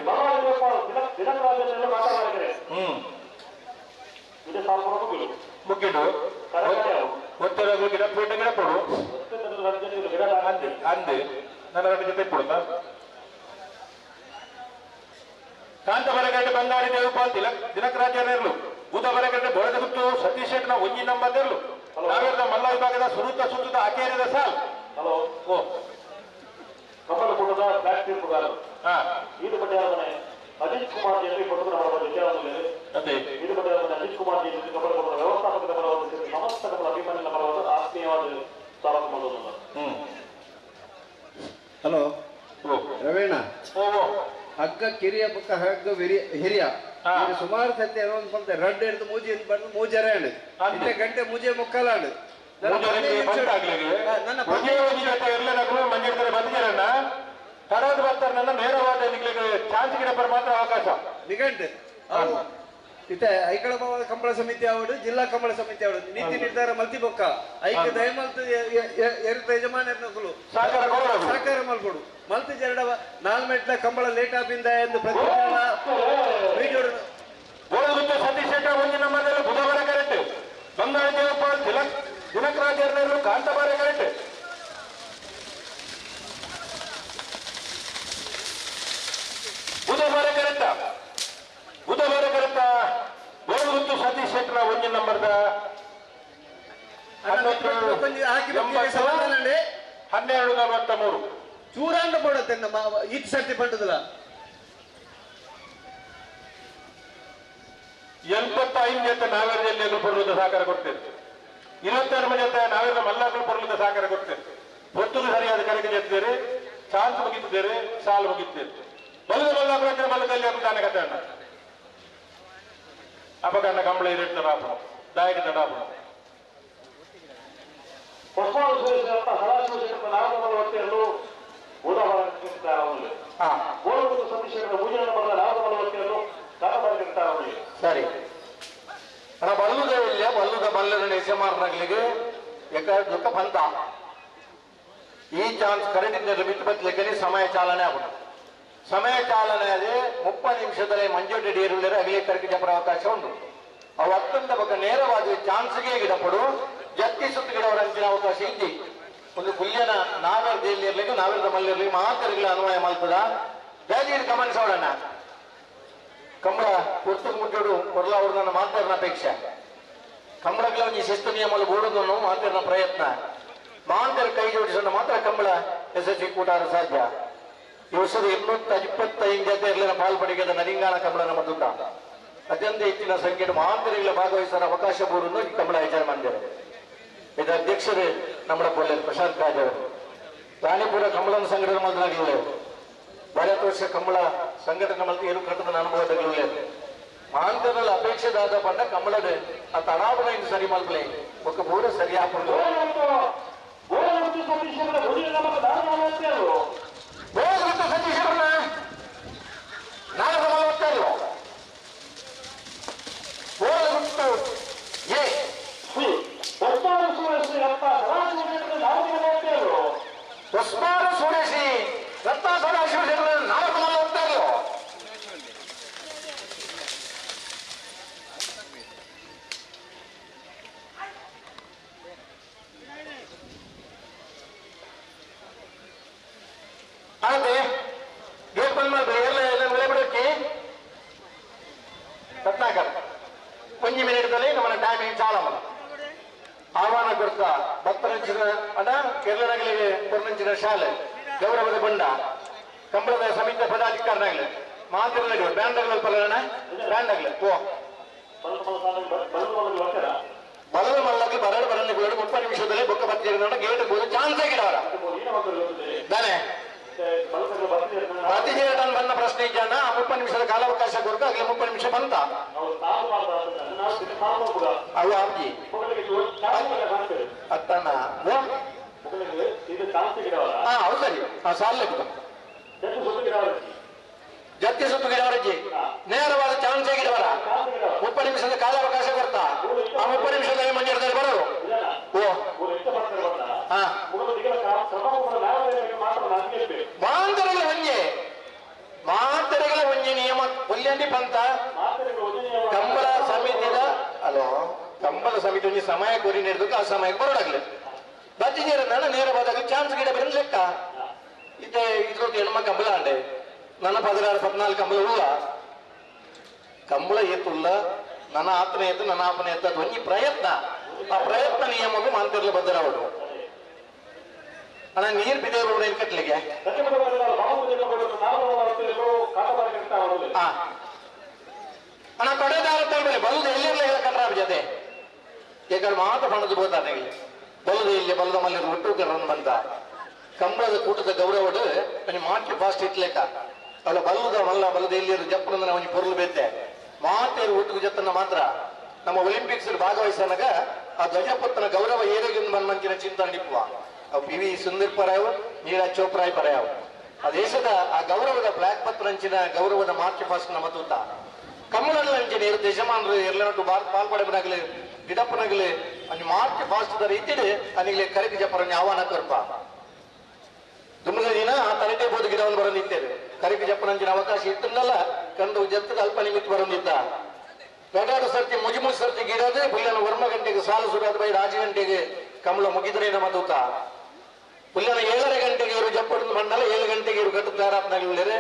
ಮುಗಿಡು ಒತ್ತಡಗಳು ಗಿಡ ಪೇಟೆ ಗಿಡ ಕೊಡು ಅಂದೆ ಅಂದೆ ನನ್ನ ಎರಡು ಜೊತೆ ಕೊಡುತ್ತಾ. ಕಾಂತ ಬರಗಡ್ಡೆ ಬಂಗಾರಿ ದೇವಪಾಲ್ ತಿಲಕ್ ದಿನಕರಾಜರ್ಲು ಬೂದ ಬರಗಡ್ಡೆ ಬೋಳದಗುತ್ತು ಸತೀಶ್ ಶೆಟ್ಟನ ಒಂಜಿ ನಂಬರ್ಲು ನಾವೆಲ್ಲ ಮಲ್ಲ ವಿಭಾಗದ ಸುರುತ ಸುತ್ತದ ಅಕೇರಿದ ಸಾಲ್. ಹಲೋ ಓ ಕಮಲಕೂಟದ ಫ್ಲಾಟ್ ತೀರ್ಪುಗಾರರು ಈದು ಪಟೇಲ್ ಮನೆ ಅಜಿತ್ ಕುಮಾರ್ ಜಿ ಕೊಟ್ಟರು ಅವರ ವಿಚಾರದಲ್ಲಿ ಈದು ಪಟೇಲ್ ಮನೆ ಅಜಿತ್ ಕುಮಾರ್ ಜಿ ಕಮಲಕೂಟದ ವ್ಯವಸ್ಥಾಪಕರ ಪರವಾದ ಸಮಸ್ತ ಕಮಲ ಅಭಿಮಾನಿಗಳ ಪರವಾದ ಆತ್ಮೀಯವಾದ ಸ್ವಾಗತ ಮಾಡೋದು. ಹಲೋ ರವೀಣ, ಹಗ್ಗ ಕಿರಿಯ ಪಕ್ಕ ಹಗ್ಗ ಹಿರಿಯ ಸುಮಾರು ಸತ್ಯ ಒಂದು ಸ್ವಲ್ಪ ರಡ್ಡು ಹಿಡಿದು ಮೂಜಿ ಬಂದು ಮೂಜರೆ ಆಂಡ್ ಇತ್ತೆ ಗಂಟೆ ಮೂಜೆ ಮುಕ್ಕಲ ಆಂಡ್. ನೇರವಾದ ಚಾನ್ಸ್ ಗಿಡಪರ ಮಾತ್ರ ಅವಕಾಶ ನಿಘಂಟು ಇತ್ತೆ ಐಕಳ ಕಂಬಳ ಸಮಿತಿ ಅವಡು ಜಿಲ್ಲಾ ಕಂಬಳ ಸಮಿತಿ ಅವಡು ನೀತಿ ನಿರ್ಧಾರ ಮಲ್ತಿ ಬೊಕ್ಕ ಐಕ ದಯಮಲ್ತು ಎರುತ ಯಜಮಾನರು ಸಹಕಾರ ಮಲ್ಕೊಡು ಮಲ್ತಿ ಜರಡ 4 ಮೆಟ್ಲ ಕಂಬಳ ಲೇಟ್ ಆಪಿಂದ ಎಂದು ಪ್ರತಿ ಸತೀಶ್ ಶೆಟ್ಟ ಒಂದು ನಂಬರ್ನಲ್ಲಿ ಬುಧವಾರ ಕರೆಕ್ಟ್ ಬಂಗಾಳ ದೇವಪಾಲ್ ತಿಲಕ್ ದಿನಕರಾಜರ್ನವರು ಕಾಂತಬಾರ ಕರೆಕ್ಟ್. ಬುಧವಾರ ಕರೆಕ್ಟ ಬುಧವಾರ ಕರೆಕ್ಟ ಗೋಳಗುತ್ತು ಸತೀಶ್ ಶೆಟ್ಟರ ಒಂದು ನಂಬರ್ದ 12:43 ಚೂರಾಂಡ ಪಡತ್ತೆ ನಮ್ಮ ಈತ್ ಸರ್ತಿ ಪಂಟದಲ್ಲ 85 ಜೊತೆ ನಾವೇರಲ್ಲಿ ಪೊರ್ಲದ ಸಹಕಾರ ಕೊಡ್ತೇವೆ. 26 ಜೊತೆ ನಾವೆಲ್ಲ ಮಲ್ಲಾಗಳು ಪೊರ್ಲದ ಸಹಕಾರ ಕೊಡ್ತೇವೆ. ಒತ್ತುದು ಸರಿಯಾದ ಕರೆಗೆ ಜೊತೆ ಚಾನ್ಸ್ ಮುಗಿತಿದ್ದೇವೆ, ಸಾಲು ಮುಗಿತೇವೆ. ಬಲದ ಮಲ್ಲಾಗಳು ಅಂದ್ರೆ ಮಲ್ಲದಲ್ಲಿ ತಾನೆ ಕತೆ ಅಣ್ಣ ಅಪಕಣ್ಣ ಕಂಬಳ ಇರಟ್ಟ ಆಪಣ ದಾಯಕ ತಡಾಪಣ ಸರಿ ಅಣ್ಣ ಬಲ್ಲುದ ಇಲ್ಲ ಬಲ್ಲುದ ಬಲ್ಲದ ಯಜಮಾನರಿಗೆ ದುಃಖ ಬಂತ ಈ ಚಾನ್ಸ್ ಕರೆಂಟ್ ಬಿಟ್ಟು ಬತ್ತಲಿಕ್ಕೆ ಸಮಯ ಚಾಲನೆ ಆಗುದು. ಸಮಯ ಚಾಲನೆ ಅದೇ 30 ನಿಮಿಷದಲ್ಲಿ ಮಂಜೋಟಿ ಡೀರುಳ್ಳರೆ ಅಗಲಿ ಕರ್ಕಿ ಜಪರ ಅವಕಾಶ ಉಂಟು. ಅವು ಅತ್ಯಂತ ಬಕ್ಕ ನೇರವಾಗಿ ಚಾನ್ಸ್ಗೆ ಗಿಡಪಡು ಜತ್ತಿ ಸುತ್ತು ಗಿಡವರ ಅಂಚಿನ ಅವಕಾಶ ಇದ್ದಿ ಒಂದು ಕುಲ್ಯನ ನಾವೆರ್ ದೇಲಿರ್ಲಿಕ್ಕೆ ನಾವೆರ್ದ ಮಲ್ಲಿರ್ಲಿ ಮಾತರಿಗಳ ಅನ್ವಯ ಮಲ್ಪದ ದಯದೀರ್ ಗಮನಿಸೋಣ. ಕಂಬಳ ಪುಸ್ತಕ ಮುಟ್ಟೋಡು ಕೊರ್ಲ ಅವರು ನನ್ನ ಮಾತಾಡಿನ ಅಪೇಕ್ಷೆ ಕಂಬಳಗಳ ಒಂದು ಶಿಸ್ತು ನಿಯಮಗಳು ಬೋಡೋದನ್ನು ಮಾತಾಡಿನ ಪ್ರಯತ್ನ ಮಾಂತರ ಕೈ ಜೋಡಿಸೋಣ ಮಾತ್ರ ಕಂಬಳ ಯಶಸ್ವಿ ಕೂಟಾರ ಸಾಧ್ಯ. ಈ ವರ್ಷದ 225 ಜೊತೆ ಇರಲಿನ ಪಾಲ್ಪಡಿಗೆದ ನರಿಂಗಾಣ ಕಂಬಳನ ಮದ್ದುತ್ತ ಅತ್ಯಂತ ಹೆಚ್ಚಿನ ಸಂಖ್ಯೆ ಮಾಂತರಿಗಳ ಭಾಗವಹಿಸುವ ಅವಕಾಶ ಬೋಡನ್ನು ಈ ಕಂಬಳ ವಿಚಾರ ಮಾಡಿದ್ದಾರೆ. ಇದರ ಅಧ್ಯಕ್ಷರೇ ನಮ್ಮ ಪೊಳ್ಳೆ ಪ್ರಶಾಂತ್ ಕಾಜ್ ಅವರು ರಾಣಿಪುರ ಕಂಬಳನ ಸಂಘಟನೆ ಮೊದಲಾಗಲಿಲ್ಲ. ಭಾರತ ವರ್ಷ ಕಂಬಳ ಸಂಘಟನೆ ಮಲ್ತು ಏನು ಕಟ್ಟದ ಅನುಭವದಲ್ಲಿಲ್ಲ. ಮಾಂತರಲ್ಲಿ ಅಪೇಕ್ಷೆದಾದ ಪಂಡ ಕಂಬಳದ ಆ ತಡಾವಣ ಇನ್ನು ಸರಿ ಮಲ್ಪಲೆ ಒಕ್ಕ ಪೂರ ಸರಿ ಹಾಕೊಂಡು ಸುರೇಶಿ ರತ್ನ ಸದಾಶಿವ ನಾಲ್ಕು ಹೋಗ್ತಾ ಇರೋ ಅದೇ ಗೇಟ್ ಬಂದ್ ಮಾಡಿ ಎಲ್ಲ ಎಲ್ಲ ಬಿಡೋಕೆ ರತ್ನಾಕರ್ ಒಂಜಿ ಮಿನಿಟ್ದಲ್ಲಿ ನಮ್ಮ ಟೈಮಿಂಗ್ ಚಾಲ ಆಹ್ವಾನ ಕೊಡ್ತ ಭಕ್ತರಂಚಿನ ಅಡ ಕೇರಳನಗಲಿಗೆ ಕೊರನಂಚಿನ ಶಾಲೆ ಗೌರವದ ಬಂಡ ಕಂಬಳದ ಸಮಿತಿ ಪದಾಧಿಕಾರಿನಾಗಲಿ ಮಾತಿರಲಿ ಬ್ಯಾಂಡ್ ಆಗಲಿ ಪಲ್ಲಣ ಬ್ಯಾಂಡ್ ಆಗಲಿ ಓ ಬಲದ ಮಲ್ಲಕ್ಕೆ ಬರಡು ಬರಲಿ ಬಿಡೋದು 30 ನಿಮಿಷದಲ್ಲಿ ಬೊಕ್ಕ ಬರ್ತೀರ ಗೇಟ್ ಬೋದು ಚಾನ್ಸ್ ಆಗಿಡವರ ತಾನೆ ಪ್ರತಿಜೇಟನ್ ಬಂದ ಪ್ರಶ್ನೆ ಇದ್ದಾನ 30 ನಿಮಿಷದ ಕಾಲಾವಕಾಶ ಕೊರಕು ಆಗಲೇ 30 ನಿಮಿಷ ಬಂತ ಅವು ಆಪ್ಜಿ ಅತ್ತಣ್ಣ ಹಾ ಹೌದು ಸರಿ ಹಾ ಸಾಲ ಜತ್ತಿ ಸುತ್ತು ಗಿಡವರಜ್ಜಿ ನೇರವಾದ ಚಾನ್ಸ್ ಗಿಡವರ 30 ನಿಮಿಷದ ಕಾಲಾವಕಾಶ ಕೊಡ್ತಾ ಆ 30 ನಿಮಿಷದಲ್ಲಿ ಮಂಜೂರದಲ್ಲಿ ಬರೋರು ಓ ಹಾ ಮಾಂತರಗಳ ಒಂಜೆ ಮಾತರೆಗಳ ಒಂಜೆ ನಿಯಮ ಒಲ್ಯಂಡಿ ಪಂತ ಕಂಬಳ ಸಮಿತಿದ ಅಲೋ ಕಂಬಳ ಸಮಿತಿ ಒಂಜಿ ಸಮಯ ಕೋರಿ ನೀಡಿದಕ್ಕೆ ಆ ಸಮಯಕ್ಕೆ ಬರೋಡಾಗ್ಲಿ ಬತ್ತಿಜೇರ ನೇರವಾದಾಗ ಚಾನ್ಸ್ ಗಿಡ ಬರೋ ಲೆಕ್ಕ ಇತ್ತೆ ಇದ್ರೊಟ್ಟು ಹೆಣ್ಮ ಕಂಬಳ ಅಂಡೆ ನನ್ನ 16 14 ಕಂಬಳ ಉಳ್ಳ ಕಂಬಳ ಏತುಲ್ಲ ನನ್ನ ಆತನ ಏತು ನನ್ನ ಆಪನ ಏತು ಅದು ಒಂಜಿ ಪ್ರಯತ್ನ ಆ ಪ್ರಯತ್ನ ನಿಯಮಕ್ಕೂ ಮಾಂತಿರ್ಲ ಬದ್ದರವಡು ಅಣ್ಣ ನೀರು ಬಿದ್ದೇರು ಏನು ಕಟ್ಲಿಕ್ಕೆ ಅಣ್ಣ ಕಡೆದಾರ ತಗೊಳ್ಳಿ ಬಲದ ಎಲ್ಲಿರ್ಲಿ ಕಟ್ರ ಜೊತೆ ಯಾಕಂದ್ರೆ ಮಾತು ಬಣ್ಣದ ಬೋತಾರೆ ಬಲದ ಇಲ್ಲಿ ಬಲದ ಮಲ್ಲಿ ಒಟ್ಟು ಕರನ್ ಬಂತ ಕಂಬಳದ ಕೂಟದ ಗೌರವಡು ಮಾಟಿ ಫಾಸ್ಟ್ ಇಟ್ಲೇಕ ಅಲ್ಲ ಬಲ್ಲದ ಮಲ್ಲ ಬಲದ ಎಲ್ಲಿರು ಜಪ್ಪನ ಅವನಿಗೆ ಪೊರ್ಲು ಬೇತೆ ಮಾತೇರು ಒಟ್ಟಿಗೆ ಜೊತನ ಮಾತ್ರ ನಮ್ಮ ಒಲಿಂಪಿಕ್ಸ್ ಭಾಗವಹಿಸನಾಗ ಆ ಧ್ವಜಪುತ್ತನ ಗೌರವ ಏರಿಗೆ ಮನ್ಮಂಚಿನ ಚಿಂತನೆ ನಿಪ್ಪುವ ಪಿ ವಿ ಸುಂದರ್ ಪರಾಯವ್ ನೀರಾ ಚೋಪ್ರಾಯ್ ಪರಾಯವ್ ಆ ದೇಶದ ಆ ಗೌರವದ ಬ್ಲಾಕ್ ಪತ್ರಂಚಿನ ಗೌರವದ ಮಾರ್ಚ್ ಫಾಸ್ಟ್ ನಮ್ಮ ತೂತ ಕಮ್ಮಲಂಚಿನ ಇರು ಯಜಮಾನರು ಎಲ್ಲನಟ್ಟು ಭಾರತ ಪಾಲ್ಪಡೆಪನಾಗಲಿ ದಿಡಪ್ಪನಾಗಲಿ ಅಲ್ಲಿ ಮಾರ್ಚ್ ಫಾಸ್ಟ್ the ರೀತಿಯಲ್ಲಿ ಅನಿಗಲೆ ಕರೆಗೆ ಜಪ್ಪರನ್ನು ಆಹ್ವಾನ ಕೊರ್ಪ ದುಮ್ಮದ ದಿನ ಆ ತರಟೆ ಬೋದು ಗಿಡವನ್ನು ಬರೋ ನಿಂತೇವೆ ಕರೆಗೆ ಜಪ್ಪನಂಚಿನ ಅವಕಾಶ ಇತ್ತನ್ನಲ್ಲ ಕಂಡು ಜತ್ತದ ಅಲ್ಪ ನಿಮಿತ್ತ ಬರೋ ನಿಂತ ದೊಡ್ಡ ಸರ್ತಿ ಮುಜಿ ಸರ್ತಿ ಗಿಡದೆ ಪುಲ್ಲನ 1 ಗಂಟೆಗೆ ಸಾಲು ಸುರಾದ ಬೈ 5 ಗಂಟೆಗೆ ಕಮಲ ಮುಗಿದ್ರೆ ನಮ್ಮ ತೂತ ಪುಲ್ಲನ 7:30 ಗಂಟೆಗೆ ಇವರು ಜಪ್ಪಡಿನ ಮಂಡಲ 7 ಗಂಟೆಗೆ ಇವರು ಕಟ್ಟುತ್ತಾರಾತ್ನಾಗಲಿಲ್ಲರೆ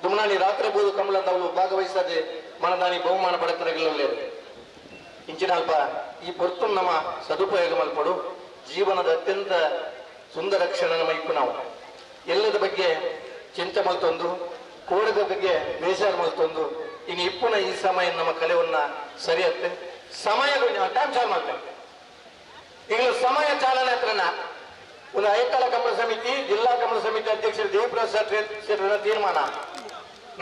ದುಮ್ನಾನಿ ರಾತ್ರಿ ಬೋದು ಕಮಲ ತಾವು ಭಾಗವಹಿಸದೆ ಮನದಾನಿ ಬಹುಮಾನ ಪಡೆತರಗಿಲ್ಲರೆ ಇಂಚಿನ ಅಲ್ಪ ಈ ಪೊರ್ತು ನಮ್ಮ ಸದುಪಯೋಗ ಮಲ್ಪಡು ಜೀವನದ ಅತ್ಯಂತ ಸುಂದರ ಕ್ಷಣ ನಮ್ಮ ಇಪ್ಪು ನಾವು ಎಲ್ಲದ ಬಗ್ಗೆ ಚಿಂತೆ ಮಲ್ತೊಂದು ಕೋಡದ ಬಗ್ಗೆ ಬೇಜಾರು ಮಲ್ತೊಂದು ಇನ್ನು ಇಪ್ಪುನ ಈ ಸಮಯ ನಮ್ಮ ಕಲೆಯನ್ನ ಸರಿಯತ್ತೆ ಸಮಯ ಟೈಮ್ ಚಾಲು ಮಾಡ್ತೇವೆ ಈಗ ಸಮಯ ಚಾಲನೆ ಹತ್ರನ ಒಂದು ಐಕಳ ಕಂಬಳ ಸಮಿತಿ ಜಿಲ್ಲಾ ಕಂಬಳ ಸಮಿತಿ ಅಧ್ಯಕ್ಷರು ದೇವಪ್ರಸಾದ್ ಶೆಟ್ಟರ ತೀರ್ಮಾನ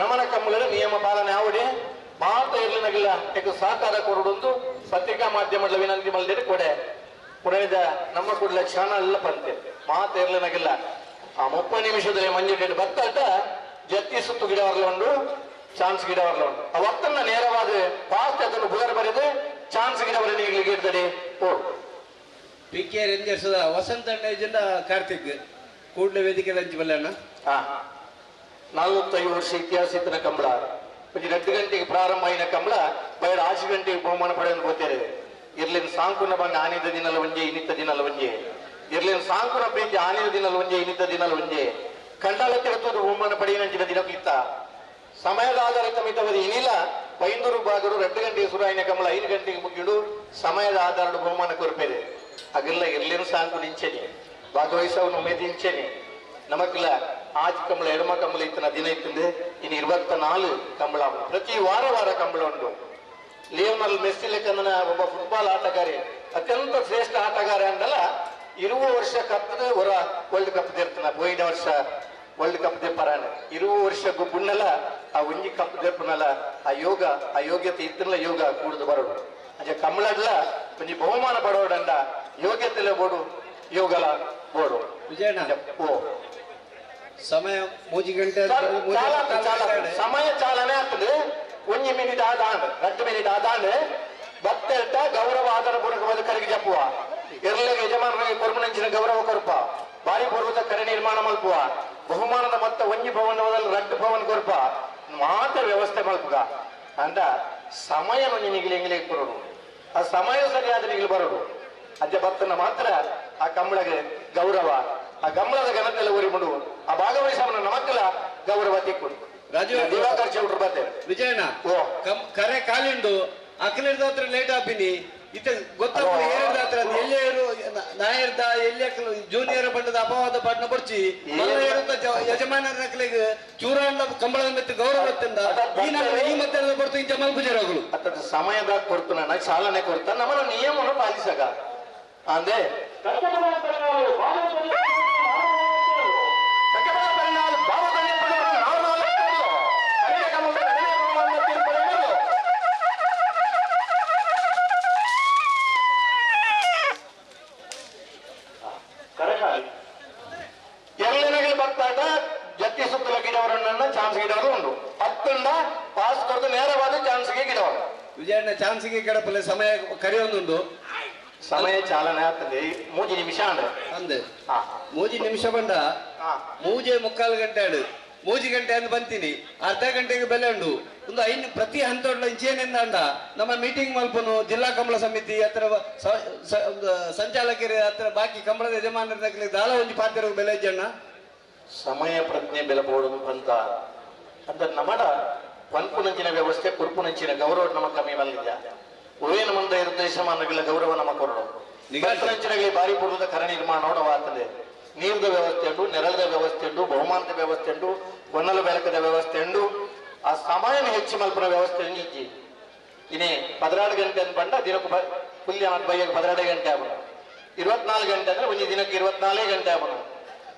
ನಮನ ಕಂಬಳ ನಿಯಮ ಪಾಲನೆ ಆವಡೆ ಮಾತ ಇರ್ಲಿನಗಿಲ್ಲ ಯಾಕೆ ಸಹಕಾರ ಕೊರಡೊಂದು ಪತ್ರಿಕಾ ಮಾಧ್ಯಮಗಳ ವಿನಂತಿ ಮಲ್ದಿರ ಕೊಡೆ ಪುರಣದ ನಮ್ಮ ಕೂಡಲೇ ಕ್ಷಣ ಎಲ್ಲ ಪಂತೆ ಮಾತ ಇರ್ಲಿನಗಿಲ್ಲ ಆ 30 ನಿಮಿಷದಲ್ಲಿ ಮಂಜು ಬತ್ತಾಟ ಜತ್ತಿ ಸುತ್ತು ಗಿಡವರ್ಲ ಉಂಡು ಚಾನ್ಸ್ ಗಿಡವರ್ಲ ಉಂಟು ಅವತ್ತನ್ನ ನೇರವಾದ ಫಾಸ್ಟ್ ಅದನ್ನು ಬುಧರ ಬರೆದು ಚಾನ್ಸ್ ಗಿಡವರ ನೀಗ್ಲಿಗೆ ಇರ್ತದೆ ಓ ಪಿ ಕೆ ರೇಂಜರ್ಸ್ ವಸಂತ ಅಣ್ಣ ಕಾರ್ತಿಕ್ ಕೂಡಲೇ ವೇದಿಕೆ ಲಂಚ್ ಬಲ್ಲಣ್ಣ. 45 ವರ್ಷ ಇತಿಹಾಸ ಇತ್ತಿನ ಕಂಬಳ 2 ಗಂಟೆಗೆ ಪ್ರಾರಂಭ అయిన ಕಂಬಳ ಬೈಡ 5 ಗಂಟೆಗೆ ಬಹುಮಾನ ಪಡೆಯನ್ನು ಗೊತ್ತೇರೆ ಇರ್ಲಿನ ಸಾಂಕುನ ಬಂಗ ಆನಿದ ದಿನಲ ಒಂಜೆ ಇನ್ನಿತ್ತ ದಿನಲ ಒಂಜೆ ಇರ್ಲಿನ ಸಾಂಕುನ ಪ್ರೀತಿ ಆನಿದ ದಿನಲ ಒಂಜೆ ಇನ್ನಿತ್ತ ದಿನಲ ಒಂಜೆ ಕಂಡಾಳ ತಿರುತ್ತೋದು ಬಹುಮಾನ ಪಡೆಯನಂಚಿನ ದಿನಕ್ಕಿತ್ತ ಸಮಯದ ಆಧಾರಿತ ಮಿತವದಿ ಇನಿಲ್ಲ ಪೈಂದೂರು ಬಾಗರು 2 ಗಂಟೆಗೆ ಸುರು అయిన ಕಂಬಳ 5 ಗಂಟೆಗೆ ಮುಗಿಡು ಸಮಯದ ಆಧಾರದ ಬಹುಮಾನ ಕೊರಪೇರೆ ಅಗಿಲ್ಲ ಇರ್ಲಿನ ಸಾಂಕು ನಿಂಚೆನೆ ಭಾಗವಹಿಸವನು ಉಮೇದಿಂಚೆನೆ ನಮಕ್ಕಿಲ್ಲ ಆಜ್ ಕಂಬಳ ಎಡಮ ಕಂಬಳ ಇತ್ತನ ದಿನ ಇತ್ತಂದೆ ಇನ್ನು 24 ಕಂಬಳ ಪ್ರತಿ ವಾರ ವಾರ ಕಂಬಳ ಉಂಟು. ಲಿಯೋನಲ್ ಮೆಸ್ಸಿ ಲೆಕ್ಕಂದನ ಒಬ್ಬ ಫುಟ್ಬಾಲ್ ಆಟಗಾರಿ ಅತ್ಯಂತ ಶ್ರೇಷ್ಠ ಆಟಗಾರ ಅಂದಲ್ಲ 20 ವರ್ಷ ಕತ್ತದ ಹೊರ ವರ್ಲ್ಡ್ ಕಪ್ ದೇರ್ತನ ಪೋಯಿನ ವರ್ಷ ವರ್ಲ್ಡ್ ಕಪ್ ದೇಪರಾನ 20 ವರ್ಷ ಗುಬ್ಬುಣ್ಣಲ್ಲ ಆ ಒಂಜಿ ಕಪ್ ದೇಪನಲ್ಲ ಆ ಯೋಗ ಆ ಯೋಗ್ಯತೆ ಇತ್ತಲ್ಲ ಯೋಗ ಕೂಡುದು ಬರೋಡು ಅಜ ಕಮಲಡ್ಲ ಒಂಜಿ ಬಹುಮಾನ ಪಡೋಡಂಡ ಯೋಗ್ಯತೆಲ್ಲ ಬೋಡು ಯೋಗಲ ಬೋಡು. ವಿಜಯಣ್ಣ ಓ ಸಮಯ 3 ಗಂಟೆ ಸಮಯ ಚಾಲನೆ ಆಗ್ತದೆ 1 ಮಿನಿಟ್ ಆದಾಂಡ್ 2 ಮಿನಿಟ್ ಆದಾಂಡ್ ಬತ್ತೆಟ್ಟ ಗೌರವ ಆಧಾರ ಪೂರ್ವಕವಾದ ಕರೆಗೆ ಜಪ್ಪುವ ಇರ್ಲಿಗೆ ಯಜಮಾನರಿಗೆ ಕೊರ್ಮನಂಚಿನ ಗೌರವ ಕೊರ್ಪ ಬಾರಿ ಪೂರ್ವದ ಕರೆ ನಿರ್ಮಾಣ ಮಲ್ಪುವ ಬಹುಮಾನದ ಮೊತ್ತ 1 ಭವನ 2 ಭವನ ಕೊರ್ಪ ಮಾತ್ರ ವ್ಯವಸ್ಥೆ ಮಲ್ಪುಗ ಅಂತ ಸಮಯ ನಿನಗೆ ಎಂಗ್ಲೇ ಕೊರೋಡು ಆ ಸಮಯ ಸರಿಯಾದ ನಿಗಲು ಬರೋಡು ಅಜ್ಜ ಭಕ್ತನ ಮಾತ್ರ ಆ ಕಂಬಳಗೆ ಗೌರವ ಆ ಗಂಬಳದ ಘನತೆಲ್ಲ ಊರಿಮುಂಡು ಆ ಭಾಗವಹಿಸವನ ನಮಕ್ಕಲ ಗೌರವ ತಿಕ್ಕೊಂಡು ರಾಜೀವ್ ದಿವಾಕರ್ ಚೌಟ್ರು ಬರ್ತಾರೆ ವಿಜಯಣ್ಣ ಕರೆ ಕಾಲಿಂಡು ಅಕ್ಲಿರ್ದ ಹತ್ರ ಲೇಟ್ ಆಪಿನಿ ಇತ್ತ ಗೊತ್ತಾಗ್ತದೆ ಏರಿದ ಹತ್ರ ಎಲ್ಲೇ ನಾಯರ್ದ ಎಲ್ಲಿ ಜೂನಿಯರ್ ಬಣ್ಣದ ಅಪವಾದ ಬಣ್ಣ ಬರ್ಚಿ ಮಲ್ಲ ಏರುತ್ತ ಯಜಮಾನರ ನಕಲಿಗೆ ಚೂರಾಂಡ ಕಂಬಳದ ಮೆತ್ತು ಗೌರವ ತಿಂದ ಈ ನಮ್ಮ ಈ ಮಧ್ಯಾಹ್ನದ ಬರ್ತು ಇಂಚ ಮಲ್ಪುಜರಗಳು ಅತ್ತ ಸಮಯದ ಕೊಡ್ತು ನನ್ನ ಚಾಲನೆ ಕೊಡ್ತಾ ನಮ್ಮನ್ನ ನಿಯಮವನ್ನು ಪಾಲಿಸಕ ಅಂದೆ ಎರಡನೇ ಬರ್ತಾಟ ಜತ್ತಿ ಸುತ್ತಲ ಗಿಡವರನ್ನ ಚಾನ್ಸ್ ಗಿಡವರು ಉಂಟು ಹತ್ತಂದ ಪಾಸ್ ಕೊಡ್ದು ನೇರವಾದ ಚಾನ್ಸ್ಗೆ ಗಿಡವರು ವಿಜಯಣ್ಣ ಚಾನ್ಸ್ಗೆ ಗಿಡಪಲ್ಲೆ ಸಮಯ ಕರೆಯೊಂದುಂಡು ಸಮಯ ಚಾಲನೆ ಆಗ್ತದೆ ಮೂಜಿ ನಿಮಿಷ ಅಂದೆ ಅಂದೆ ಮೂಜಿ ನಿಮಿಷ ಬಂಡ ಮೂಜೆ ಮುಕ್ಕಾಲು ಗಂಟೆ ಆಡು ಮೂಜಿ ಗಂಟೆ ಅಂದ್ ಬಂತೀನಿ ಅರ್ಧ ಗಂಟೆಗೆ ಬೆಲೆ ಉಂಡು ಒಂದು ಐನು ಪ್ರತಿ ಹಂತೊಡ್ಲ ಇಂಚೇನಿಂದ ಅಂಡ ನಮ್ಮ ಮೀಟಿಂಗ್ ಮಲ್ಪನು ಜಿಲ್ಲಾ ಕಂಬಳ ಸಮಿತಿ ಹತ್ರ ಸಂಚಾಲಕರ ಹತ್ರ ಬಾಕಿ ಕಂಬಳದ ಯಜಮಾನರ ದಾಲ ಒಂಜಿ ಪಾತ್ರ ಬೆಲೆ ಇಜ್ಜಣ್ಣ ಸಮಯ ಪ್ರಜ್ಞೆ ಬೆಲೆ ಬೋಡು ಅಂತ ಅಂದ್ರೆ ನಮ್ಮಡ ಪನ್ಪುನಂಚಿನ ವ್ಯವಸ್ಥೆ ಕುರ್ಪುನಂಚಿನ ಗೌರವ ನಮ್ಮ ಕಮ್ಮಿ ಮಲ್ಲಿದ್ದ ಉವೇನ ಮಂದ ಇರುತ್ತೆ ಯಜಮಾನಗಳ ಗೌರವ ನಮ್ಮ ಕೊರಡು ನಿಗಂಚಿನಗಳಿಗೆ ಬಾರಿ ಪೂರ್ವದ ಕರ ನಿರ್ಮಾಣ ನೋಡವಾಗ್ತದೆ ನೀರ್ದ ವ್ಯವಸ್ಥೆ ಉಂಟು, ನೆರಳದ ವ್ಯವಸ್ಥೆ ಉಂಟು, ಬಹುಮಾನದ ವ್ಯವಸ್ಥೆ ಉಂಟು, ಕೊನ್ನಲ ಬೆಳಕದ ವ್ಯವಸ್ಥೆ ಉಂಟು. ಆ ಸಮಯನ ಹೆಚ್ಚು ಮಲ್ಪನ ವ್ಯವಸ್ಥೆ ಇಜ್ಜಿ ಇನಿ 16 ಗಂಟೆ ಅಂತ ಬಂಡ ದಿನಕ್ಕೆ ಪುಲ್ಯ ಬೈಯಕ್ಕೆ 12 ಗಂಟೆ ಆಗೋಣ, 24 ಗಂಟೆ ಅಂದ್ರೆ ಒಂದು ದಿನಕ್ಕೆ 24 ಗಂಟೆ ಆಗೋಣ.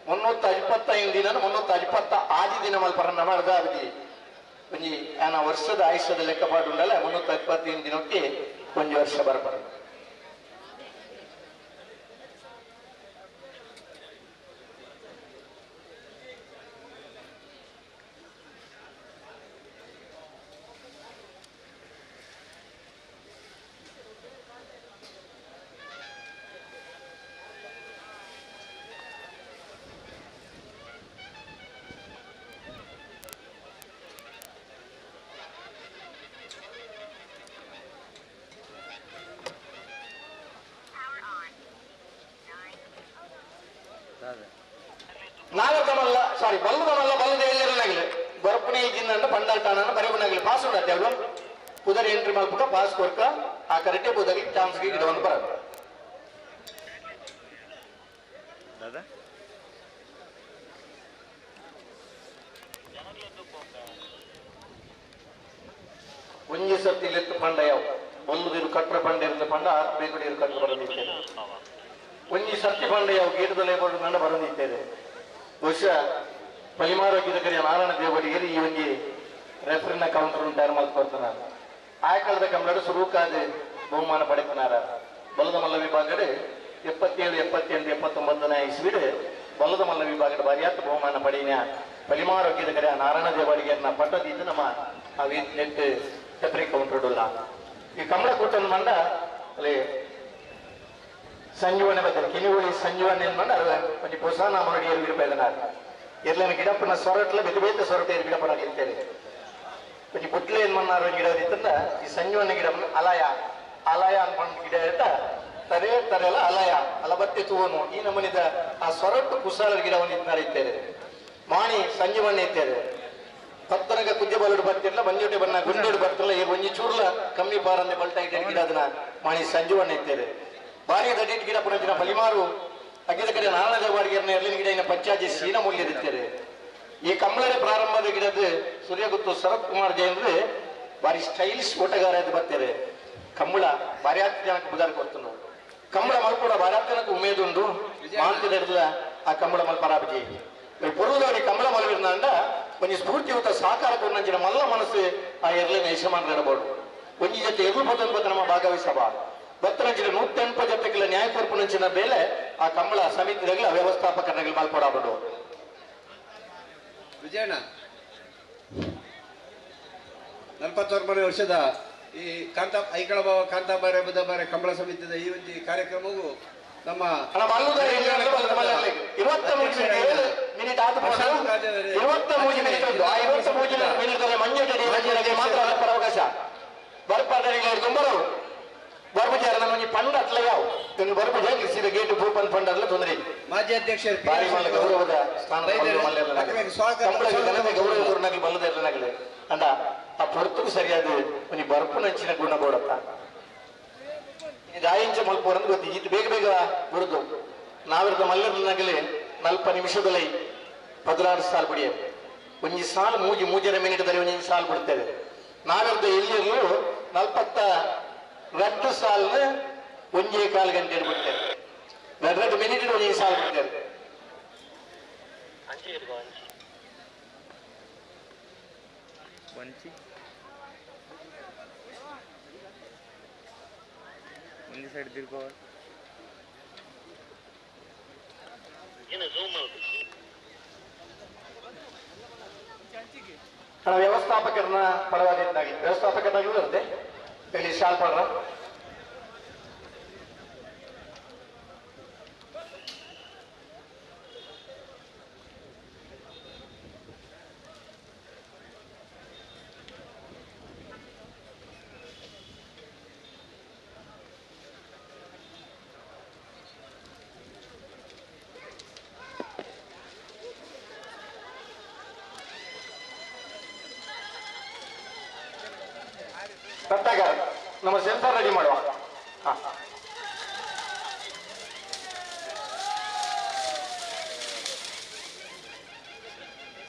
325 ದಿನ 326 ದಿನ ಮಲ್ಪರ ನಮ್ಮ ಅರ್ಧ ಅವಧಿ ಒಂಜಿ ಆನ ವರ್ಷದ ಆಯುಷ್ಯದ ಲೆಕ್ಕಪಾಡು ಉಂಡಲ್ಲ 325 ದಿನಕ್ಕೆ ಒಂಜಿ ವರ್ಷ ಬರ್ಬಾರ. ನಾಗಕಮಲ್ಲ ಸಾರಿ ಬಲ್ಲದಮಲ್ಲ ಬಲ್ಲದ ಎಲ್ಲರನ್ನಾಗಲಿ ಬರಪುಣೆ ಇದ್ದಿಂದ ಪಂಡಾಲ್ಟಾನ ಬರೆಪುನಾಗಲಿ ಪಾಸ್ ಉಂಡತ್ತೆ ಅವಳು ಪುದರ್ ಎಂಟ್ರಿ ಮಲ್ಪಕ ಪಾಸ್ ಕೊರ್ಕ ಆ ಕರೆಕ್ಟೇ ಪುದರಿಗೆ ಚಾನ್ಸ್ಗೆ ಗಿಡವನ್ನು ಬರ ಒಂಜಿ ಸರ್ತಿ ಲೆತ್ತು ಪಂಡ ಯಾವ ಬಲ್ಲದಿರು ಕಟ್ರ ಪಂಡ ಇರುತ್ತೆ ಪಂಡ ಆತ್ ಬೇಕು ಇರು ಕಟ್ರ ಬರದಿದ್ದೇನೆ ಒಂಜಿ ಸರ್ತಿ ಪಂಡ ಯಾವ ಗೀಟದಲ್ಲೇ ಬರೋದು ನನ್ನ ಬರದಿದ್ದೇನೆ. ಬಹುಶಃ ಪಲಿಮಾರೋ ಗೀತಕರಿಯ ನಾರಾಯಣ ದೇವರಿಗೆ ಈ ಒಂಜಿ ರೆಫರಿನ ಕೌಂಟರ್ ತಯಾರು ಮಾಡ್ಕೊಡ್ತಾನ. ಆಯಕಳದ ಕಮಲಡು ಸುರೂಕಾದ ಬಹುಮಾನ ಪಡೆತನಾರ ಬಲದ ಮಲ್ಲ ವಿಭಾಗಡು 77, 78, 79 ಇಸ್ವಿಡು ಬಲದ ಮಲ್ಲ ವಿಭಾಗದ ಬಾರಿಯಾತ್ ಬಹುಮಾನ ಪಡೆಯಿನ ಪಲಿಮಾರೋ ಗೀತಕರಿಯ ನಾರಾಯಣ ದೇವರಿಗೆ ಪಟ್ಟದಿದ್ದು ನಮ್ಮ ಆ ನೆಟ್ ರೆಫರಿ ಕೌಂಟರ್ ಉಲ್ಲ. ಈ ಕಮಲ ಕೂಟದ ಮಂಡ ಅಲ್ಲಿ ಸಂಜೀವನೆ ಬರ್ತಾರೆ ಕಿನಿಗುಳಿ ಸಂಜೀವನೆ ಮಂಡ ಒಂಜಿ ಹೊಸ ನಾಮನುಡಿ ಏರು ಗಿಡಪೈದನಾರ್ ಎರ್ಲನ ಗಿಡಪ್ಪನ ಸೊರಟ್ಲ ಬೇತೆ ಬೇತೆ ಸೊರಟ ಏರು ಗಿಡಪ್ಪನ ಇರ್ತೇವೆ ಒಂಜಿ ಬುಟ್ಲೆ ಏನ್ ಮನ್ನಾರ ಗಿಡ ಇತ್ತಂದ ಈ ಸಂಜೀವನ ಗಿಡ ಅಲಯ ಅಲಯ ಅನ್ಕೊಂಡ್ ಗಿಡ ಇರ್ತ ತರೆ ತರೆಲ್ಲ ಅಲಯ ಅಲಬತ್ತೆ ತೂವನು ಈ ನಮನಿದ ಆ ಸೊರಟು ಕುಸಾಲ ಗಿಡವನ್ನು ಇತ್ನಾರ ಇತ್ತೇವೆ ಮಾಣಿ ಸಂಜೀವನ ಇತ್ತೇವೆ ಪತ್ತನಗ ಕುಜ್ಜೆ ಬಲಡು ಬರ್ತಿರ್ಲ ಮಂಜೋಟೆ ಬಣ್ಣ ಗುಂಡೋಡು ಬರ್ತಿರ್ಲ ಈ ಒಂಜಿ ಚೂರ್ಲ ಕಮ್ಮಿ ಪಾರಂದೆ ಬಲ್ಟ ಇದ್ದ ಗಿಡ ಅದನ್ನ ಮಾಣಿ ಸಂಜೀವನ ಇತ್ತೇವೆ ಬಾರಿ ದಡ್ಡಿಟ್ ಗಿಡ ಪುನಃ ಪಲಿಮಾರು ಅಗ್ಗಿದ ಕಡೆ ನಾರಾಯಣ ದೇವಾಡಿಗೆ ಎರ್ಲಿನ ಗಿಡ ಇನ್ನ ಪಚ್ಚಾಜಿ ಸೀನ ಮೂಲ್ಯದಿತ್ತೇವೆ. ಈ ಕಮಲರ ಪ್ರಾರಂಭದ ಗಿಡದ ಸೂರ್ಯಗುತ್ತು ಶರತ್ ಕುಮಾರ್ ಜೈನ್ರು ಬಾರಿ ಸ್ಟೈಲಿಶ್ ಓಟಗಾರ ಎದ್ದು ಬರ್ತಾರೆ. ಕಂಬಳ ಬಾರಿ ಹತ್ತು ಜನಕ್ಕೆ ಬುದಾರ ಕೊಡ್ತಾನು ಕಂಬಳ ಮಲ್ಪಡ ಬಾರಿ ಹತ್ತು ಜನಕ್ಕೆ ಉಮೇದುಂಡು ಮಾಂತಿದ ಆ ಕಂಬಳ ಮಲ್ಪರಾಬಜಿ ಪೊರುದವರಿ ಕಂಬಳ ಮಲ್ವಿರ್ನಾಂಡ ಒಂಜಿ ಸ್ಫೂರ್ತಿಯುತ ಸಹಕಾರ ಕೊನ್ನಂಚಿನ ಮಲ್ಲ ಮನಸ್ಸು ಆ ಎರ್ಲಿನ ಯಜಮಾನರ ಇಡಬಹುದು. ಒಂಜಿ ಜೊತೆ ಎರ್ಲು ಪತ್ತೊಂಬತ್ತು ನಮ್ಮ ಭಾಗವಹಿಸಬ ಬತ್ತರಂಚಿನ 180 ಜೊತೆಗಳ ನ್ಯಾಯ ಕೊರ್ಪುನಂಚಿನ ಬೇಲೆ ಆ ಕಂಬಳ ಸಮಿತಿಗಳ ವ್ಯವಸ್ಥಾಪಕರ ಮಲ್ಪಡಾಬಡು. ವಿಜಯಣ್ಣ 49 ವರ್ಷದ ಈ ಕಾಂತಾ ಐಕಳಬಾವ ಕಾಂತಾಬಾರೆ ಬುಧಬಾರೆ ಕಂಬಳ ಸಮಿತಿಯ ಈ ಒಂದು ಕಾರ್ಯಕ್ರಮವು ನಮ್ಮ 23 ಮಿನಿಟ್ ಮಾತ್ರ ಅವಕಾಶ ಬರ್ಪಾಡರಿಗೆ ಬರ್ಬುಜಾರ ನಮ್ಮ ಪಂಡ ಅಟ್ಲ ಯಾವ ಬರ್ಬುಜ ಸೀದಾ ಗೇಟ್ ಪೂಪನ್ ಪಂಡ ಅಟ್ಲ ತೊಂದರೆ ಮಾಜಿ ಅಧ್ಯಕ್ಷರು ಬಾರಿ ಮಲ್ಲ ಗೌರವದ ಸ್ಥಾನ ಗೌರವ ಗುರುನಾಗಲಿ ಬಲ್ಲದ ಇರಲಾಗಲಿ ಅಂಡ ಆ ಪೊರ್ತುಗು ಸರಿಯಾದ ಒಂಜಿ ಬರ್ಪುನಂಚಿನ ಗುಣ ಬೋಡತ್ತ ದಾಯಿಂಚ ಮಲ್ಪೋರಂದು ಗೊತ್ತಿ ಇದು ಬೇಗ ಬೇಗ ಬರುದು ನಾವಿರದ ಮಲ್ಲರ್ನಾಗಲಿ 40 ನಿಮಿಷದಲ್ಲಿ 16 ಸಾಲು ಬಿಡಿಯ ಒಂಜಿ ಸಾಲು ಮೂಜಿ ಮೂಜರ ಮಿನಿಟ್ದಲ್ಲಿ ಒಂಜಿ ಸಾಲು ಬಿಡ್ತೇವೆ ನಾವಿರದ ಎಲ್ಲಿಯೂ 42 ಸಾಲನ್ನ 1.25 ಗಂಟೆ ಬಿಡ್ತೇವೆ 2 ಮಿನಿಟ್ ಒಂಜಿ ಸಾಲು ಬಿಡ್ತೇವೆ. ಒಂಜಿ ಸೈಡ್ ತಿರ್ಗೋ ವ್ಯವಸ್ಥಾಪಕರನ್ನ ಪರವಾಗಿ ವ್ಯವಸ್ಥಾಪಕರಾಗಿ ಇರುತ್ತೆ ಹೇಳಿ ಶಾಲ್ ಪಡ್ರ ನಮ್ಮ ಸೆನ್ಸರ್ ರೆಡಿ ಮಾಡುವ.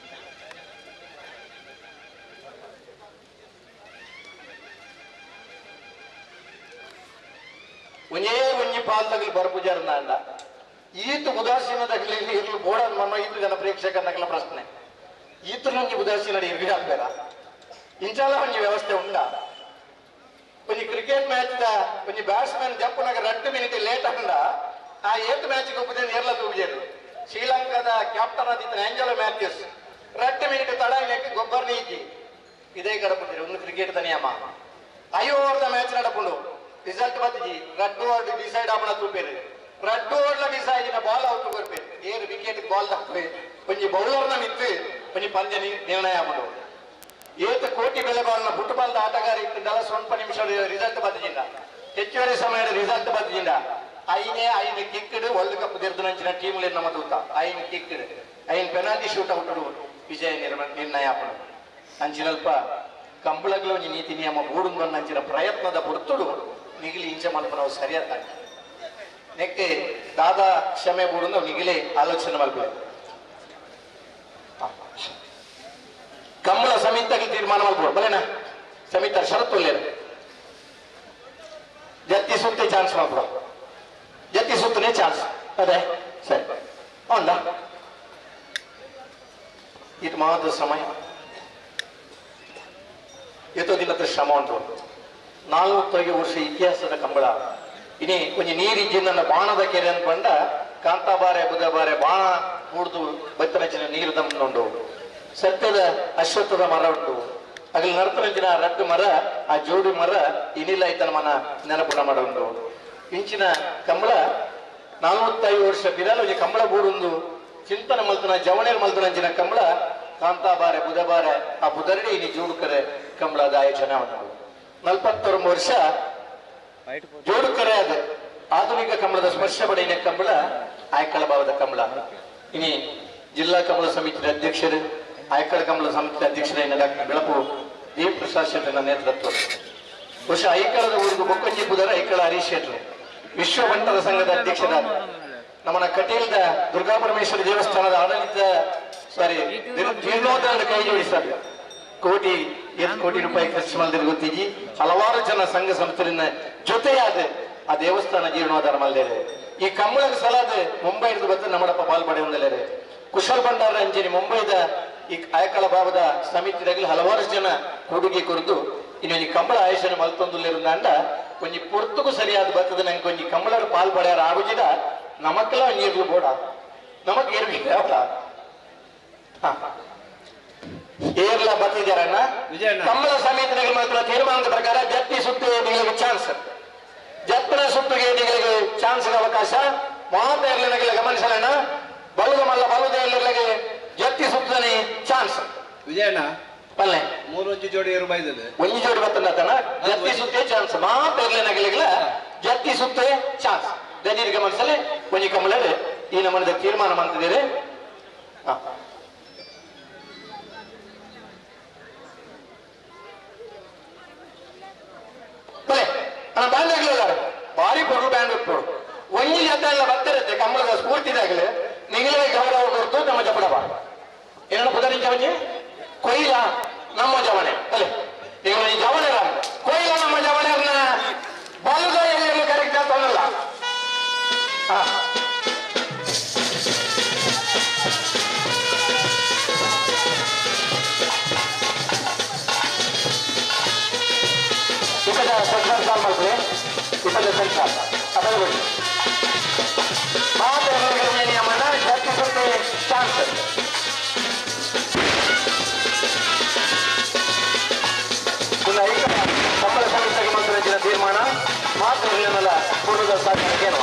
ಒಂದೇ ಒಂಜಿ ಪಾಲ್ ತಗಲಿ ಬರ್ಪುಜಾರನ್ನ ಅಂಡ ಈತ ಉದಾಸೀನ ತಗಲಿ ಇರ್ಲು ಬೋಡ ಮಮ್ಮ ಈತ ಜನ ಪ್ರೇಕ್ಷಕರನ್ನಗಲ ಪ್ರಶ್ನೆ ಈತನೊಂಜಿ ಉದಾಸೀನ ಇರ್ಗಿ ಹಾಕ್ಬೇಡ ಇಂಚಾಲ ಒಂಜಿ ವ್ಯವಸ್ಥೆ ಉಂಡ. ಒಂಜಿ ಕ್ರಿಕೆಟ್ ಮ್ಯಾಚ್ the ಒಂಜಿ ಬ್ಯಾಟ್ಸ್ಮನ್ ಜಪ್ಪುನಾಗ 2 ಮಿನಿಟ್ ಲೇಟ್ ಆಂಡ ಆ ಏತ್ ಮ್ಯಾಚ್ ಗೊಪ್ಪುದೆ ನೇರ್ಲ ತೂಜೆರು. ಶ್ರೀಲಂಕಾದ ಕ್ಯಾಪ್ಟನ್ ಆದಿತ್ತ ಆಂಜಲೋ ಮ್ಯಾಥ್ಯೂಸ್ 2 ಮಿನಿಟ್ ತಡ ಇಲ್ಲಕ್ಕೆ ಗೊಬ್ಬರ ನೀಕಿ ಇದೇ ಕಡಪುಂಡಿರು ಒಂದು ಕ್ರಿಕೆಟ್ the ನಿಯಮ. 5 ಓವರ್ the match ನಡಪುಂಡು ರಿಸಲ್ಟ್ ಬತ್ತಿಜಿ 2 ಓವರ್ ಡಿಸೈಡ್ ಆಪಣ ತೂಪೇರು 2 ಓವರ್ ಡಿಸೈಡ್ ಬಾಲ್ ಔಟ್ ಕೊರ್ಪೇರು ಏರು ವಿಕೆಟ್ ಬಾಲ್ ತಪ್ಪೆ ಒಂಜಿ ಬೌಲರ್ನ ಮಿತ್ತು ಒಂಜಿ ಪಂದ್ಯ ನಿರ್ಣಯ ಆಪುಂಡು. ಏತ ಕೋಟಿ ಬೆಲೆ ಬಾಲ್ನ ಫುಟ್ಬಾಲ್ ಆಟಗಾರ ಇತ್ತಿದ್ದಲ್ಲ ಸ್ವಲ್ಪ ನಿಮಿಷ ರಿಸಲ್ಟ್ ಬತ್ತಿಜಿಂದ ಹೆಚ್ಚುವರಿ ಸಮಯ ರಿಸಲ್ಟ್ ಬತ್ತಿಜಿಂದ ಐನೇ ಐನು ಕಿಕ್ಡ್ ವರ್ಲ್ಡ್ ಕಪ್ ಗೆದ್ದುನಂಚಿನ ಟೀಮ್ ನಮ್ಮ ತೂತ ಐನು ಕಿಕ್ಡ್ ಐನ್ ಪೆನಾಲ್ಟಿ ಶೂಟ್ ಔಟ್ ವಿಜಯ ನಿರ್ಣಯ ಆಪುಂಡು. ಅಂಚಿನಲ್ಪ ಕಂಬಳಗಳ ಒಂಜಿ ನೀತಿ ನಿಯಮ ಬೂಡುಂದು ಅಂಚಿನ ಪ್ರಯತ್ನದ ಪೊರ್ತುಡು ನಿಗಿಲಿ ಇಂಚ ಮಲ್ಪನವು ಸರಿಯಾದ ನೆಕ್ಕೆ ದಾದಾ ಕ್ಷಮೆ ಬೂಡುಂದು ನಿಗಿಲಿ ಆಲೋಚನೆ ಮಲ್ಪಬೇಕು. ಕಂಬಳ ಸಮಿತಿಗೆ ತೀರ್ಮಾನ ಮಾಡ್ಬೋದು ಬಲೇನಾ ಸಮಿತಿ ಷರತ್ತು ಜತ್ತಿ ಸುತ್ತೆ ಚಾನ್ಸ್ ಮಾಡ್ಬಿಡು ಜತ್ತಿ ಸುತ್ತನೇ ಚಾನ್ಸ್ ಅದೇ ಸರಿ ಉಂಡ ಇದು ಮಾತ್ರ ಸಮಯ ಎತ್ತೋ ದಿನದ ಶ್ರಮ ಉಂಟು 45 ವರ್ಷ ಇತಿಹಾಸದ ಕಂಬಳ ಇನಿ ಒಂಜಿ ನೀರಿಜ್ಜಿಂದ ಬಾಣದ ಕೆರೆ ಅಂದ್ಕೊಂಡ ಕಾಂತಾಬಾರೆ ಬುಧಬಾರೆ ಬಾಣ ಮೂಡ್ದು ಬತ್ತನಚಿನ ನೀರು ದಮ್ಮುಂಡು ಸತ್ಯದ ಅಶ್ವತ್ಥದ ಮರ ಉಂಟು ಅಗಲಿ ನರ್ತನಂಚಿನ ರಡ್ಡು ಮರ ಆ ಜೋಡಿ ಮರ ಇನಿಲ್ಲ ಐತನ ಮನ ನೆನಪುಣ ಮಾಡುಂಡು ಇಂಚಿನ ಕಂಬಳ 45 ವರ್ಷ ಬಿರಲು ಒಂಜಿ ಕಂಬಳ ಬೂಡುಂದು ಚಿಂತನೆ ಮಲ್ತನ ಜವಣೇರ್ ಮಲ್ತನಂಚಿನ ಕಂಬಳ ಕಾಂತಾಬಾರೆ ಬುಧಬಾರೆ ಆ ಬುಧರಡಿ ಇನಿ ಜೋಡುಕರೆ ಕಂಬಳದ ಆಯೋಜನೆ ಉಂಟು. 49 ವರ್ಷ ಜೋಡುಕರೆ ಅದು ಆಧುನಿಕ ಕಂಬಳದ ಸ್ಪರ್ಶ ಪಡೆಯಿನ ಕಂಬಳ ಆಯ್ಕಳ ಭಾವದ ಕಂಬಳ. ಇನಿ ಜಿಲ್ಲಾ ಕಂಬಳ ಸಮಿತಿಯ ಅಧ್ಯಕ್ಷರು ಆಯ್ಕಳ ಕಂಬಳ ಸಮಿತಿ ಅಧ್ಯಕ್ಷರಾದ ಡಾಕ್ಟರ್ ಬೆಳಪು ದೇವಪ್ರಸಾದ್ ಶೆಟ್ಟರ ನೇತೃತ್ವ. ಬಹುಶಃ ಐಕಳದ ಊರಿಗೆ ಬೊಕ್ಕೊಂಜಿ ಬುಧರ ಐಕಳ ಹರೀಶ್ ಶೆಟ್ಟರು ವಿಶ್ವ ಬಂಟರ ಸಂಘದ ಅಧ್ಯಕ್ಷರಾದ ನಮ್ಮನ ಕಟೀಲ್ದ ದುರ್ಗಾ ಪರಮೇಶ್ವರಿ ದೇವಸ್ಥಾನದ ಆಡಳಿತ ಸಾರಿ ಜೀರ್ಣೋದ್ಧಾರದ ಕೈ ಜೋಡಿಸ್ತಾರೆ. ಕೋಟಿ 8 ಕೋಟಿ ರೂಪಾಯಿ ಖರ್ಚು ಮಾಡಿದ್ರೆ ಗೊತ್ತಿಜಿ ಹಲವಾರು ಜನ ಸಂಘ ಸಂಸ್ಥೆಯ ಜೊತೆಯಾದ ಆ ದೇವಸ್ಥಾನ ಜೀರ್ಣೋದ್ಧಾರ ಮಾಡಿದ್ದಾರೆ. ಈ ಕಂಬಳದ ಸಲಾದ ಮುಂಬೈ ಹಿಡಿದು ಬಂದು ನಮ್ಮಡಪ್ಪ ಪಾಲ್ಪಡೆಯುವುದಿಲ್ಲ. ಕುಶಲ್ ಭಂಡಾರ ಅಂಜನಿ ಮುಂಬೈದ ಈ ಆಯಕಳ ಭಾವದ ಸಮಿತಿದಾಗಲಿ ಹಲವಾರು ಜನ ಕೊಡುಗೆ ಕೊರದು ಇನ್ನೊಂದು ಕಂಬಳ ಆಯೋಜನೆ ಮಲ್ತೊಂದುಲ್ಲಿರುಂದ ಒಂಜಿ ಪೊರ್ತುಗು ಸರಿಯಾದ ಬರ್ತದೆ ನಂಗೆ ಒಂಜಿ ಕಂಬಳರು ಪಾಲ್ ಪಡೆಯಾರ ಆಗುಜಿದ ನಮಕ್ಕೆಲ್ಲ ನೀರ್ಲು ಬೋಡ ನಮಕ್ ಏರ್ಬೇಕು ಏರ್ಲ ಬತ್ತಿದ್ದಾರಣ್ಣ. ಕಂಬಳ ಸಮಿತಿನಾಗ ಮಾತ್ರ ತೀರ್ಮಾನದ ಪ್ರಕಾರ ಜತ್ತಿ ಸುತ್ತು ನಿಗಳಿಗೆ ಚಾನ್ಸ್ ಜತ್ತಿನ ಸುತ್ತಿಗೆ ನಿಗಳಿಗೆ ಚಾನ್ಸ್ ಅವಕಾಶ ಮಾತ ಇರ್ಲಿನಗೆಲ್ಲ ಗಮನಿಸಲಣ್ಣ ಬಲುದ ಮಲ್ಲ ಬಲುದ ಇರ್ಲಿಗೆ ಜತ್ತಿ ಸುತ್ತನೆ ಚಾನ್ಸ್. ವಿಜಯಣ್ಣ ಪಲ್ಲೆ ಮೂರೊಂಜಿ ಜೋಡಿ ಏರು ಬೈದದೆ ಒಂಜಿ ಜೋಡಿ ಬತ್ತಂದತನ ಜತ್ತಿ ಸುತ್ತೆ ಚಾನ್ಸ್ ಮಾತ ಇರ್ಲೇನಾಗಲಿಲ್ಲ ಜತ್ತಿ ಸುತ್ತೆ ಚಾನ್ಸ್ ದೀರ್ಘ ಮನಸ್ಸಲ್ಲಿ ಒಂಜಿ ಕಮಲಡ್ ಈ ನಮ್ಮದ ತೀರ್ಮಾನ ಮಾಡ್ತಿದ್ದೀರಿ. ಬಲೆ ಅಣ್ಣ ಬ್ಯಾಂಡ್ ಆಗ್ಲಿಲ್ಲ ಭಾರಿ ಪೊರ್ಲು ಬ್ಯಾಂಡ್ ಇಪ್ಪೋಡು ಒಂಜಿ ಜತ ಎಲ್ಲ ಬರ್ತಿರತ್ತೆ ಕಮ್ಮಳದ ಸ್ಫೂರ್ತಿದಾಗಲಿ ನಿಗಲೇ ಗೌರವ ಕೊಡ್ತು ನಮ್ಮ ಜಪಡವ ಏನಣ್ಣ ಪುದರಿಂಚ ಒಂಜಿ ಕೊಯ್ಲ ನಮ್ಮ ಜವಣೆ ಅಲ್ಲೇ ಈಗ ಈ ಜವಣೆ ಕೊಯ್ಲ ನಮ್ಮ ಜವಣೆ ಬಲದ ಎಲ್ಲಿ ಕರೆಕ್ಟ್ ಅಂತಲ್ಲ. ಹಾ ಇಪ್ಪತ್ತ ಸೆಂಟ್ರಲ್ ಕಾಲ್ ಮಾಡ್ಕೊಳ್ಳಿ 20 ಸೆಂಟ್ರಲ್ ಅದನ್ನು ಬಿಡಿ ಮಾತ್ರ ನಿಯಮನ ಜಾತಿ ಸುತ್ತೆ ಚಾನ್ಸ್. ಐಕ ಸಂಬಳ ಸಮಿತಿಗೆ ಮಂತ್ರಿಗಳ ತೀರ್ಮಾನ ಮಾತ್ರ ಇಲ್ಲನಲ್ಲ ಪೂರ್ಣದ ಸಾಧನೆ ಏನು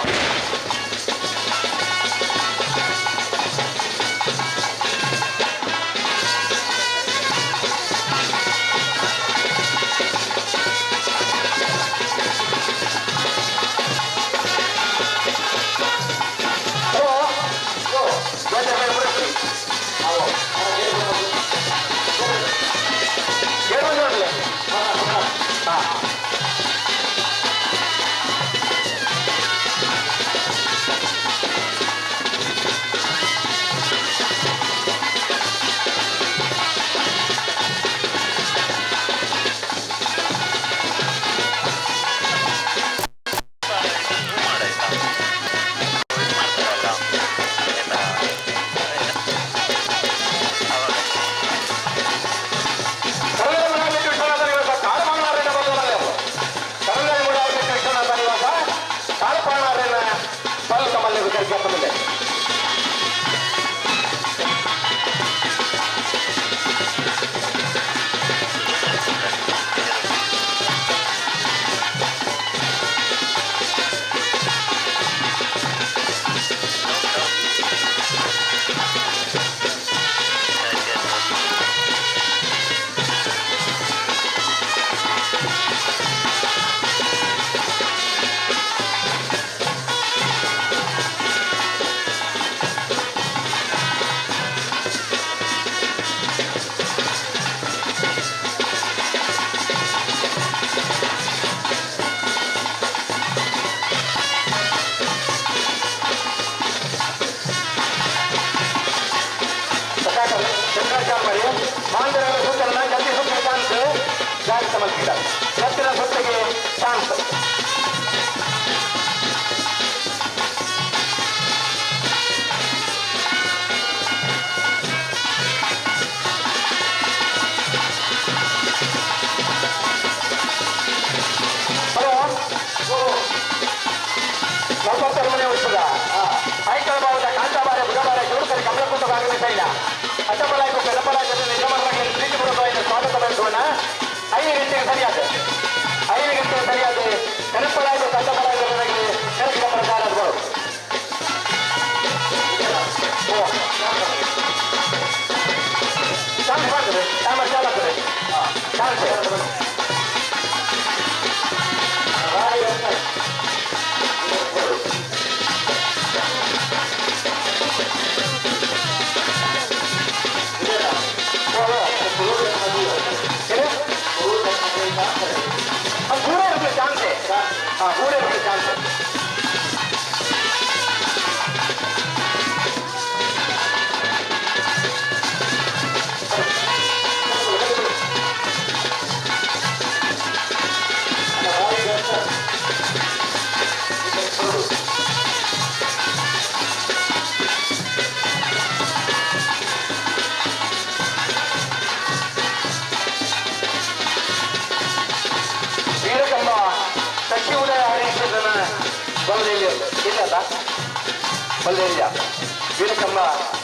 ವೀರಕಮ್ಮ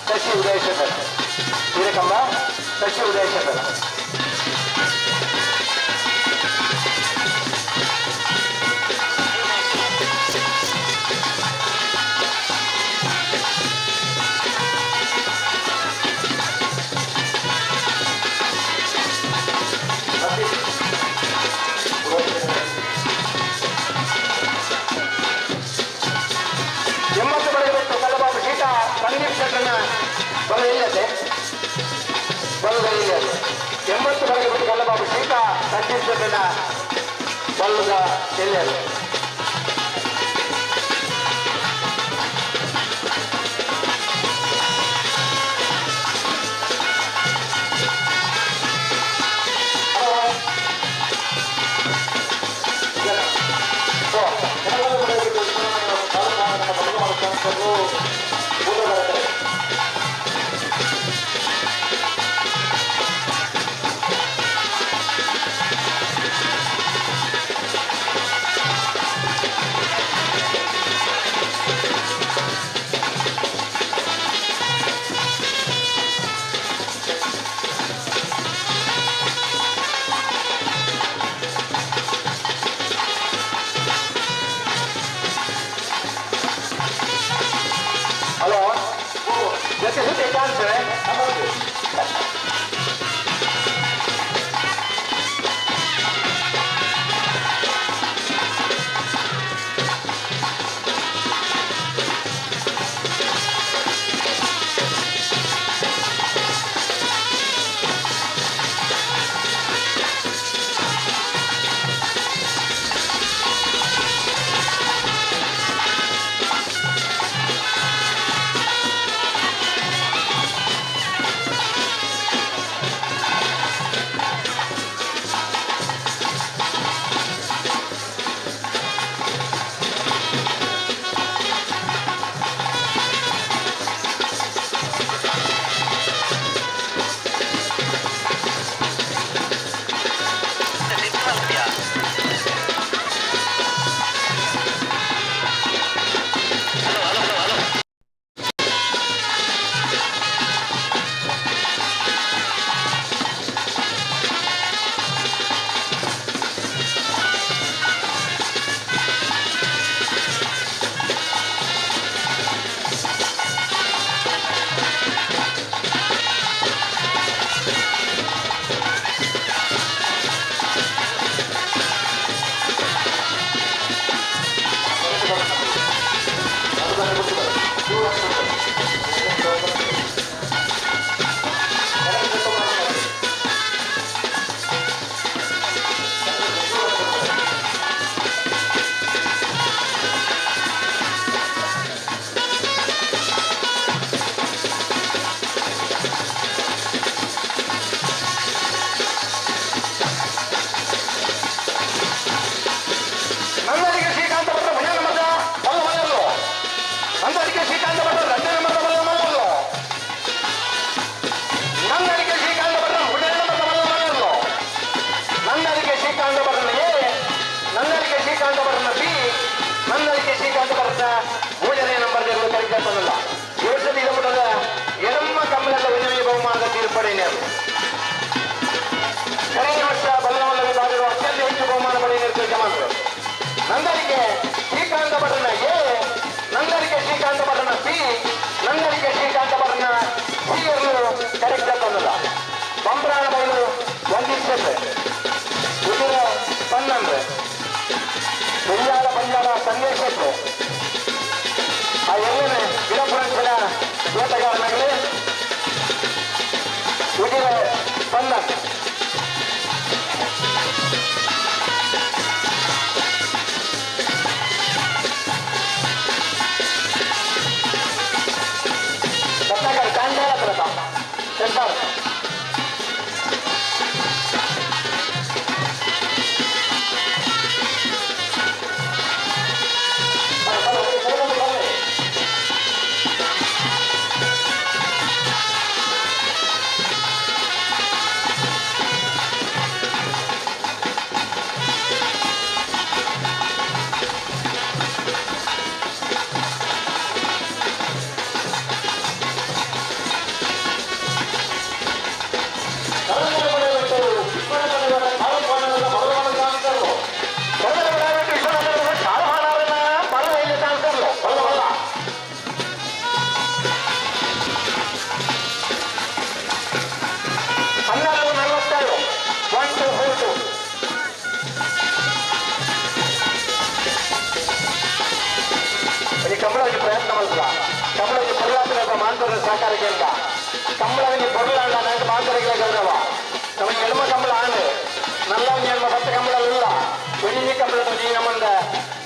ಶಶಿ ಉದಯಶೇಖರ್, ವೀರಕಮ್ಮ ಶಶಿ ಉದಯಶೇಖರ್. ಎಲ್ಲಿದೆ ಬಲ್ಲದ ಎಲ್ಲಿಯರು 80 ಬರಗೆ ಬಿಟ್ಟು ಕಲ್ಲಬಾಬು ಸೀತಾ ಸಂಜೀವ್ ಬಲ್ಲದ ಎಲ್ಲಿಯರು. ಹಲೋ ಜೊತೆ ಜೊತೆ ಚಾನ್ಸ್. ನಂದಡಿಗೆ ಶ್ರೀಕಾಂತ ಭಟ್ರ ಮನೆ ನಂಬರ್ದ ಬಲ್ಲ ಮನೆಯಲ್ಲೋ. ನಂದಡಿಗೆ ಶ್ರೀಕಾಂತ ಭಟ್ರ ಎರಡನೇ ನಂಬರ್ದ ಬಲ್ಲ ಮನೆಯಲ್ಲೋ. ನಂದಡಿಗೆ ಶ್ರೀಕಾಂತ ಭಟ್ರ ಮೂರನೇ ನಂಬರ್ದ ಬಲ್ಲ ಮನೆಯಲ್ಲೋ. ನಂದಡಿಗೆ ಶ್ರೀಕಾಂತ ಭಟ್ರನ ಎ, ನಂದಡಿಗೆ ಶ್ರೀಕಾಂತ ಭಟ್ರನ ಬಿ, ನಂದಡಿಗೆ ಶ್ರೀಕಾಂತ ಭಟ್ರನ ಮೂರನೇ ನಂಬರ್ ಕರೀತಲ್ಲ. ವರ್ಷದ ಇದಮುಟದ ಎಡಮ್ಮ ಕಮ್ಮಲದ ಒಂದನೇ ಬಹುಮಾನದ ತೀರ್ಪಡೆಯರು. ಕಳೆದ ವರ್ಷ ಬಲ್ಲವಲ್ಲ ವಿಭಾಗದ ಅತ್ಯಂತ ಹೆಚ್ಚು ಬಹುಮಾನ ಪಡೆಯಲು ಯಜಮಾನರು. ನಂದಳಿಕೆ ಶ್ರೀಕಾಂತ ಭಟ್ರನ ಎ, ನಂದಳಿಕೆ ಶ್ರೀಕಾಂತ ಭಟ್ರನ ಬಿ, ನಂದಳಿಕೆ ಶ್ರೀಕಾಂತ ಭಟ್ರನ ಸಿ ಅನ್ನು ಕರೆಕ್ಟ್ ತಂದದ. ಬಂಬ್ರಾಣ ಬೈಲು ವಂದಿಸೆ ಉದಿರ ಪನ್ನಂದ್ರೆ ಪಂಜಾಳ ಪಂಜಾಳ ಸಂದೇಶಕ್ಕೆ ಆ ಎಲ್ಲನೇ ಗಿಡಪುರಂಚಿನ ತೋಟಗಾರನಾಗಲಿ ಉದಿರ ಪನ್ನ. ರತ್ನಾಕರ್ ಕಾಂಜಾಲ ಪ್ರತಾಪ್ ಸೆಂಟರ್. ಕಮಲೋಜಿ ಪ್ರಯತ್ನ ಮಾಡ್ತದ. ಕಮಲೋಜಿ ಪರ್ಲಾಪಿನ ಮಾಂತರದ ಸಹಕಾರ ಕೇಂದ್ರ. ಒಂಜಿ ಪೊರ್ಲಾಂಡ ನಂಗೆ ಮಾತರೆಗಳ ಗೌರವ. ನಮ್ಮ ಎಡಮ ಕಂಬಳ ಆಂಡ್ ನಲ್ಲ ಒಂಜಿ ಎಡ್ಮ ಪತ್ತ ಕಂಬಳ ಇಲ್ಲ ಒಂಜಿ ಕಂಬಳ ಒಂಜಿ ನಮ್ಮಂದ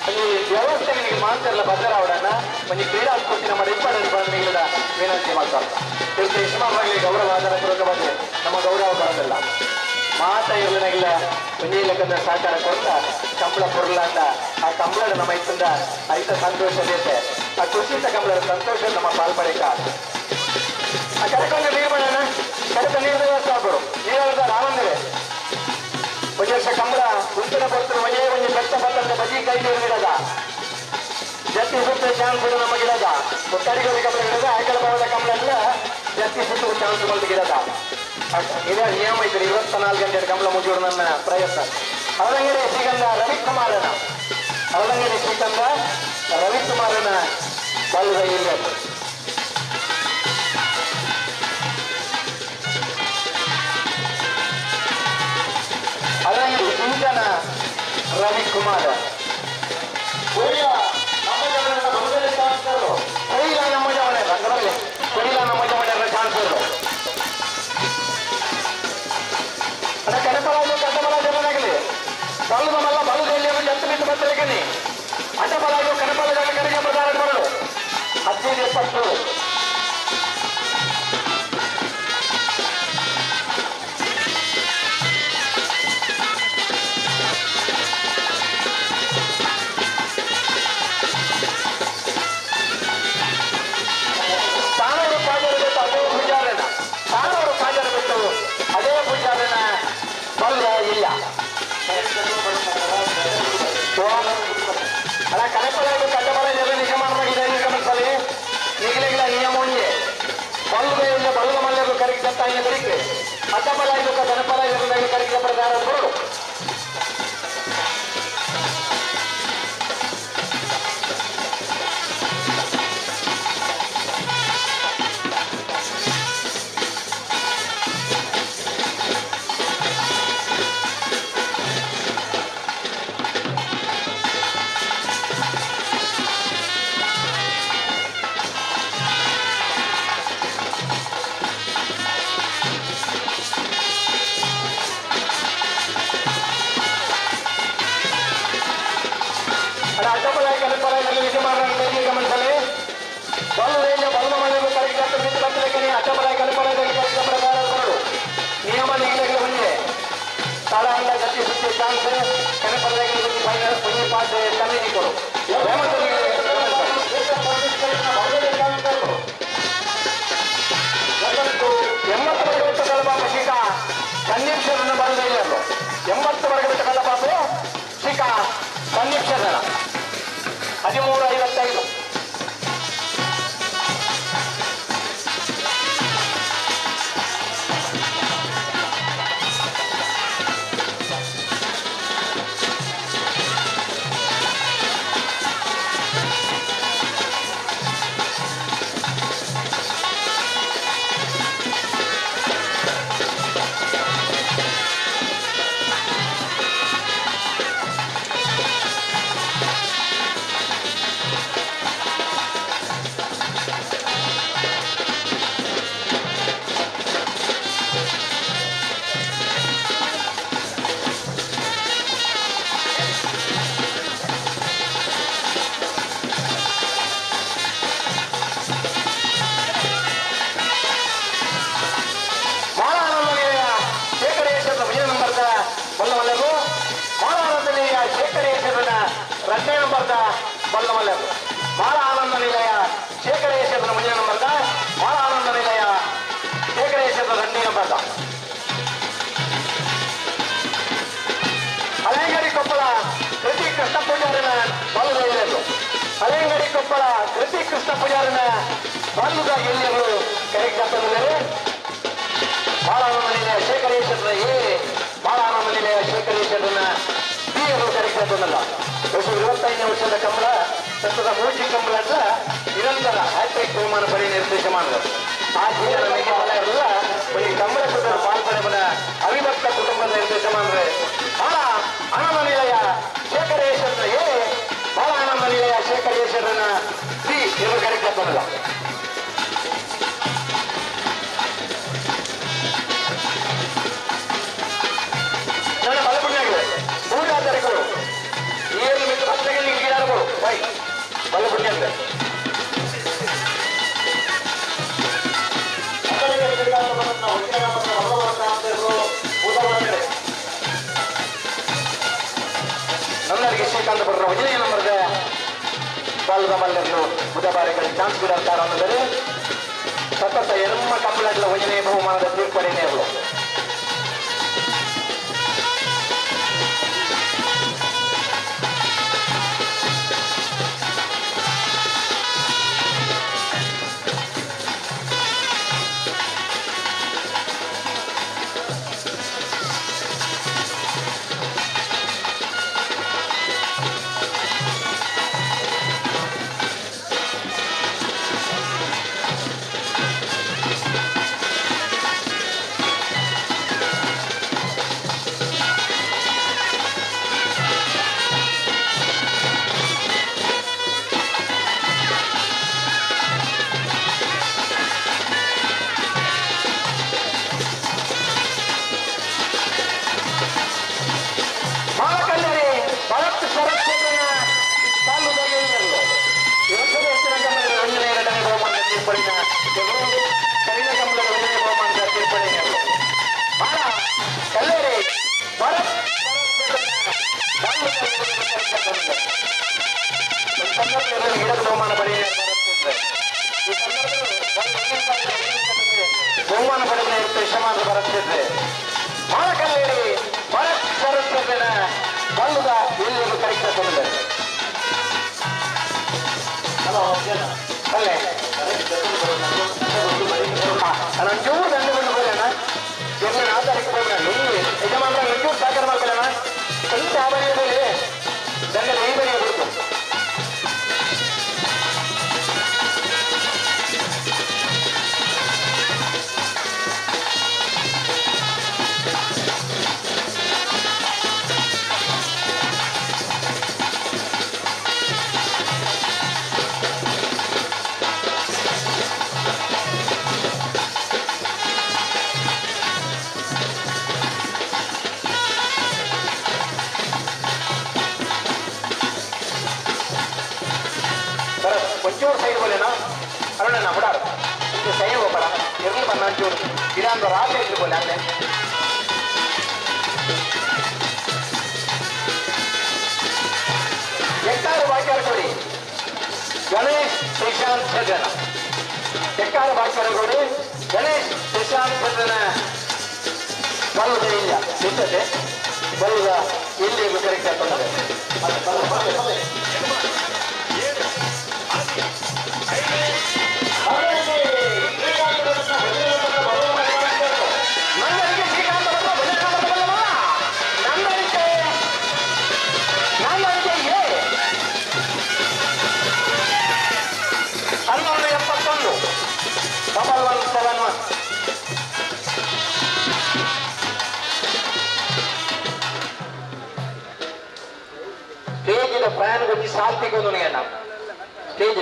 ಒಂಜಿ ವ್ಯವಸ್ಥೆ ನಿಮಗೆ ಮಾತಾಡಲ್ಲ ಬದಲಾವಣನ ಒಂಜಿ ಕ್ರೀಡಾ ಸ್ಫೂರ್ತಿ ನಮ್ಮ ಇಂಪಾರ್ಟೆಂಟ್ ಬಂದ ವಿನಂತಿ ಮಾಡ್ತಾರೆ. ಇವತ್ತು ಯಜಮಾನರಲ್ಲಿ ಗೌರವ ಅದರ ಪೂರ್ವಕವಾಗಿ ನಮ್ಮ ಗೌರವ ಬರೋದಿಲ್ಲ. ಮಾತ ಇರಲಿಲ್ಲ ಒಂಜಿ ಲೆಕ್ಕದ ಸಹಕಾರ ಕೊಡ್ತ ಕಂಬಳ ಪೊರ್ಲಾಂಡ ಆ ಕಂಬಳ ನಮ್ಮ ಇತ್ತಂದ ಐತ ಸಂತೋಷ ಬೇತೆ ಆ ಖುಷಿತ ಕಂಬಳ ಸಂತೋಷ ನಮ್ಮ ಪಾಲ್ಪಡೆಕ. ಆ ಕರೆಕೊಂಡ ನೀರು ಮಾಡೋಣ ಕರೆತ ನೀರು ವ್ಯವಸ್ಥೆ ಆಗ್ಬೋದು ನೀರಾದ ರಾಮಂದಿರೆ ಒಂಜಿ ವರ್ಷ ಕಂಬಳ ಗುಂಪಿನ ಕೊಡ್ತಾರೆ ಒಂಜೇ ಒಂಜಿ ಬೆತ್ತ ಬತ್ತಂದ ಬಜಿ ಕೈ ನೀರು ಗಿಡದ ಜತ್ತಿ ಸುತ್ತ ಚಾನ್ಸ್ ನಮ್ಮ ಗಿಡದ ಕರಿಗೋಲಿ ಕಂಬಳ ಗಿಡದ ಆಕಳ ಭಾವದ ಕಂಬಳ ಎಲ್ಲ ಜತ್ತಿ ಸುತ್ತ ಚಾನ್ಸ್ ಬಂದು ಗಿಡದ ಇದೇ ನಿಯಮ ಇದ್ರೆ 24 ಗಂಟೆ ಕಂಬಳ ಮುಗಿಯೋದು ನನ್ನ ಪ್ರಯತ್ನ. ಅವಲಂಗಡಿ ಶ್ರೀಗಂಧ ರವಿಕುಮಾರನ ಅವಲಂಗಡಿ ಶ್ರೀಗಂಧ ರವಿಕುಮಾರನ ಬಲ್ಲದ ಇಲ್ಲ. ಅವಲಂಗಡಿ ಸಿಂಚನ ರವಿಕುಮಾರ ಕೊಯ್ಲ ನಮ್ಮ ಜವಣೆ ಕೊಯ್ಲ ನಮ್ಮ ಜವಣೆ ಚಾನ್ಸರ್ ಅದ ಕಡಪಲಾಜು ಕಡಪಲಾಜು ಮನೆಗಲಿ ಬಲ್ಲದ ಮಲ್ಲ ಬಲ್ಲದ ಎಲ್ಲಿ ಜತ್ತು ಬಿಟ್ಟು ಬರ್ತಾರೆ ಅಡ್ಡಬಲಾಜು ಕಡಪಲಾಜ ಕಡೆಗೆ ಪ್ರಧಾನ ಬರಲು 15 73. ತಾನೂರು ಕಾಜರು ಬಿಟ್ಟು ಅದೇ ಪೂಜಾರನ ತಾನೂರು ಕಾಜರು ಬಿಟ್ಟು ಅದೇ ಪೂಜಾರನ ಬಲ್ಲ ಇಲ್ಲ. ಅಲ್ಲ ಕಲೆಪಲಾಗಿ ಕಡ್ಡಬಲ ನಿಜಮಾನವಾಗಿದೆ ಗಮನಿಸಲಿ ನಿಗಲಿಗಳ ನಿಯಮ ಒಂದೇ ಬಲ್ಲದ ಇಲ್ಲ ಬಲ್ಲದ ಮಲ್ಯರು ಕರಗಿದ ತಾಯಿನ ಬರಿಕೆ ಅಡ್ಡಬಲ ಇದಕ್ಕ ದನಪಲ ಇರುವುದಾಗಿ ಕರಗಿದ ಪ್ರಧಾನ ಬರಡು. ನಿಯಮ ನಿಗದಿಗಳ ಒಂದೇ ತಾಳಾಂಡ ಗತಿ ಸುತ್ತಿ ಚಾನ್ಸ್ ಕನಪಲ್ಲೆಗೆ ಫೈನಲ್ ಒಂಜಿ ಪಾಸ್ ಕಮ್ಮಿ ಕೊಡು. 80 ವರ್ಗ ಬಿಟ್ಟು ಕಳ್ಳಬಾಬು ಶಿಖಾ ಕನ್ನೀಕ್ಷರನ್ನ ಬರದೇ ಇಲ್ಲ. 80 ವರ್ಗ ಬಿಟ್ಟು ಕಳ್ಳಬಾಬು ಶಿಖಾ ಕನ್ನೀಕ್ಷರನ 13:55. ಎರಡನೇ ನಂಬರ್ದ ಬಲ್ಲಮಲ್ಲರು ಬಾಳ ಆನಂದ ನಿಲಯ ಶೇಖರೇಶ್ವರನ ಮುಂದಿನ ನಂಬರ್ದ ಬಾಳ ಆನಂದ ನಿಲಯ ಶೇಖರೇಶ್ವರನ ಎರಡನೇ ನಂಬರ್ದ ಹಳೆಂಗಡಿ ಕೊಪ್ಪಳ ಕೃತಿ ಕೃಷ್ಣ ಪೂಜಾರಿನ ಬಲ್ಲದ ಎಲ್ಲರು ಹಳೆಂಗಡಿ ಕೊಪ್ಪಳ ಕೃತಿ ಕೃಷ್ಣ ಪೂಜಾರಿನ ಬಲ್ಲದ ಎಲ್ಲರು ಕರೆಕ್ಟ್ ಅಂತಂದರೆ ಬಾಳ ಆನಂದ ನಿಲಯ ಶೇಖರೇಶ್ವರನ ಎ ಬಾಳ ಆನಂದ ನಿಲಯ ಶೇಖರೇಶ್ವರನ ಬಿ ಅವರು ಕರೆಕ್ಟ್ ಅಂತಂದಲ್ಲ. 25ನೇ ವರ್ಷದ ಕಂಬಳ ಸತತ ಮೂರ್ತಿ ಕಂಬಳ ಅಂತ ನಿರಂತರ ಹ್ಯಾಟ್ರಿಕ್ ಬಹುಮಾನ ಪಡೆಯ ನಿರ್ದೇಶ ಮಾಡಿದರು. ಆ ಜೀವನ ಇರಲಿಲ್ಲ ಈ ಕಂಬಳ ಸುಧರ ಪಾಲ್ಪಡೆವನ ಅವಿಭಕ್ತ ಕುಟುಂಬದ ನಿರ್ದೇಶ ಮಾಡಿದ್ರೆ ಬಹಳ ಆನಂದ ನಿಲಯ ಶೇಖರೇಶ್ವರನ ಎ ಬಹಳ ಆನಂದ ನಿಲಯ ಶೇಖರೇಶ್ವರನ ಸಿ ಇವರು ಕರೆಕ್ಟ್ ಅಂತಂದಲ್ಲ. ಬಲ್ಲದ ಮಲ್ಲರು ಬುಧಬಾರಿಗಳ ಚಾನ್ಸ್ ಬಿಡಾರ ಸತತ ಎಮ್ಮ ಕಂಬಳಗಳ ಒಂಜನೇ ಬಹುಮಾನದ ತೀರ್ಪಡಿನೇರ್ಲು. ಬಹುಮಾನ ಪಡೆದ ಯಶಮಾನ ಬರುತ್ತಿದ್ರೆ ಮಾಳಕಲ್ಲೇರಿ ಭರತ್ ಶರತ್ ಬಲ್ಲದ ಎಲ್ಲಿಗೂ ಕರೆಕ್ಟ್ ಅಲ್ಲೇ ಒಂಚೂರು ದಂಡ ಬಂದು ಬೋಲಣ್ಣ ಎಲ್ಲ ಆಧಾರಕ್ಕೆ ಹೋಗೋಣ ಯಜಮಾನ್ರ ಒಂಚೂರು ಸಹಕಾರ ಮಾಡ್ಕೊಳ್ಳೋಣ ಸ್ವಲ್ಪ ಆ ಬರಿಯ ಮೇಲೆ ದಂಡದ ಈ ಬರಿಯ ಬೇಕು. ಒಂಚೂರು ಸೈಡ್ ಬೋಲೇನಾ ಅರುಣಣ್ಣ ಬಿಡಾರು ಇಂದು ಸೈಡ್ ಹೋಗಬೇಡ ಇರ್ಲಿ ಬಣ್ಣ ಒಂಚೂರು ಇಡಾಂದು ರಾತ್ರಿ ಇట్లు ಬೋಲೆ ಅಲ್ಲೇ. ಎಕ್ಕಾರು ಬಾಕ್ಯಾರಗೋಡಿ ಗಣೇಶ್ ಶ್ರೀಶಾಂತ್ ಸಜ್ಜನ ಎಕ್ಕಾರು ಬಾಕ್ಯಾರಗೋಡಿ ಗಣೇಶ್ ಶ್ರೀಶಾಂತ್ ಸಜ್ಜನ ಬಲ್ಲದ ಇಲ್ಲ ಸಿದ್ಧತೆ ಬಲ್ಲದ ಇಲ್ಲಿ ಕರೆಕ್ಟ್ ಆಗ್ತದೆ. ಫ್ಯಾನ್ ಗೊತ್ತಿ ಸಾಲ್ ತೆಗೊಂಡು ನನಗೆ ಸ್ಟೇಜ್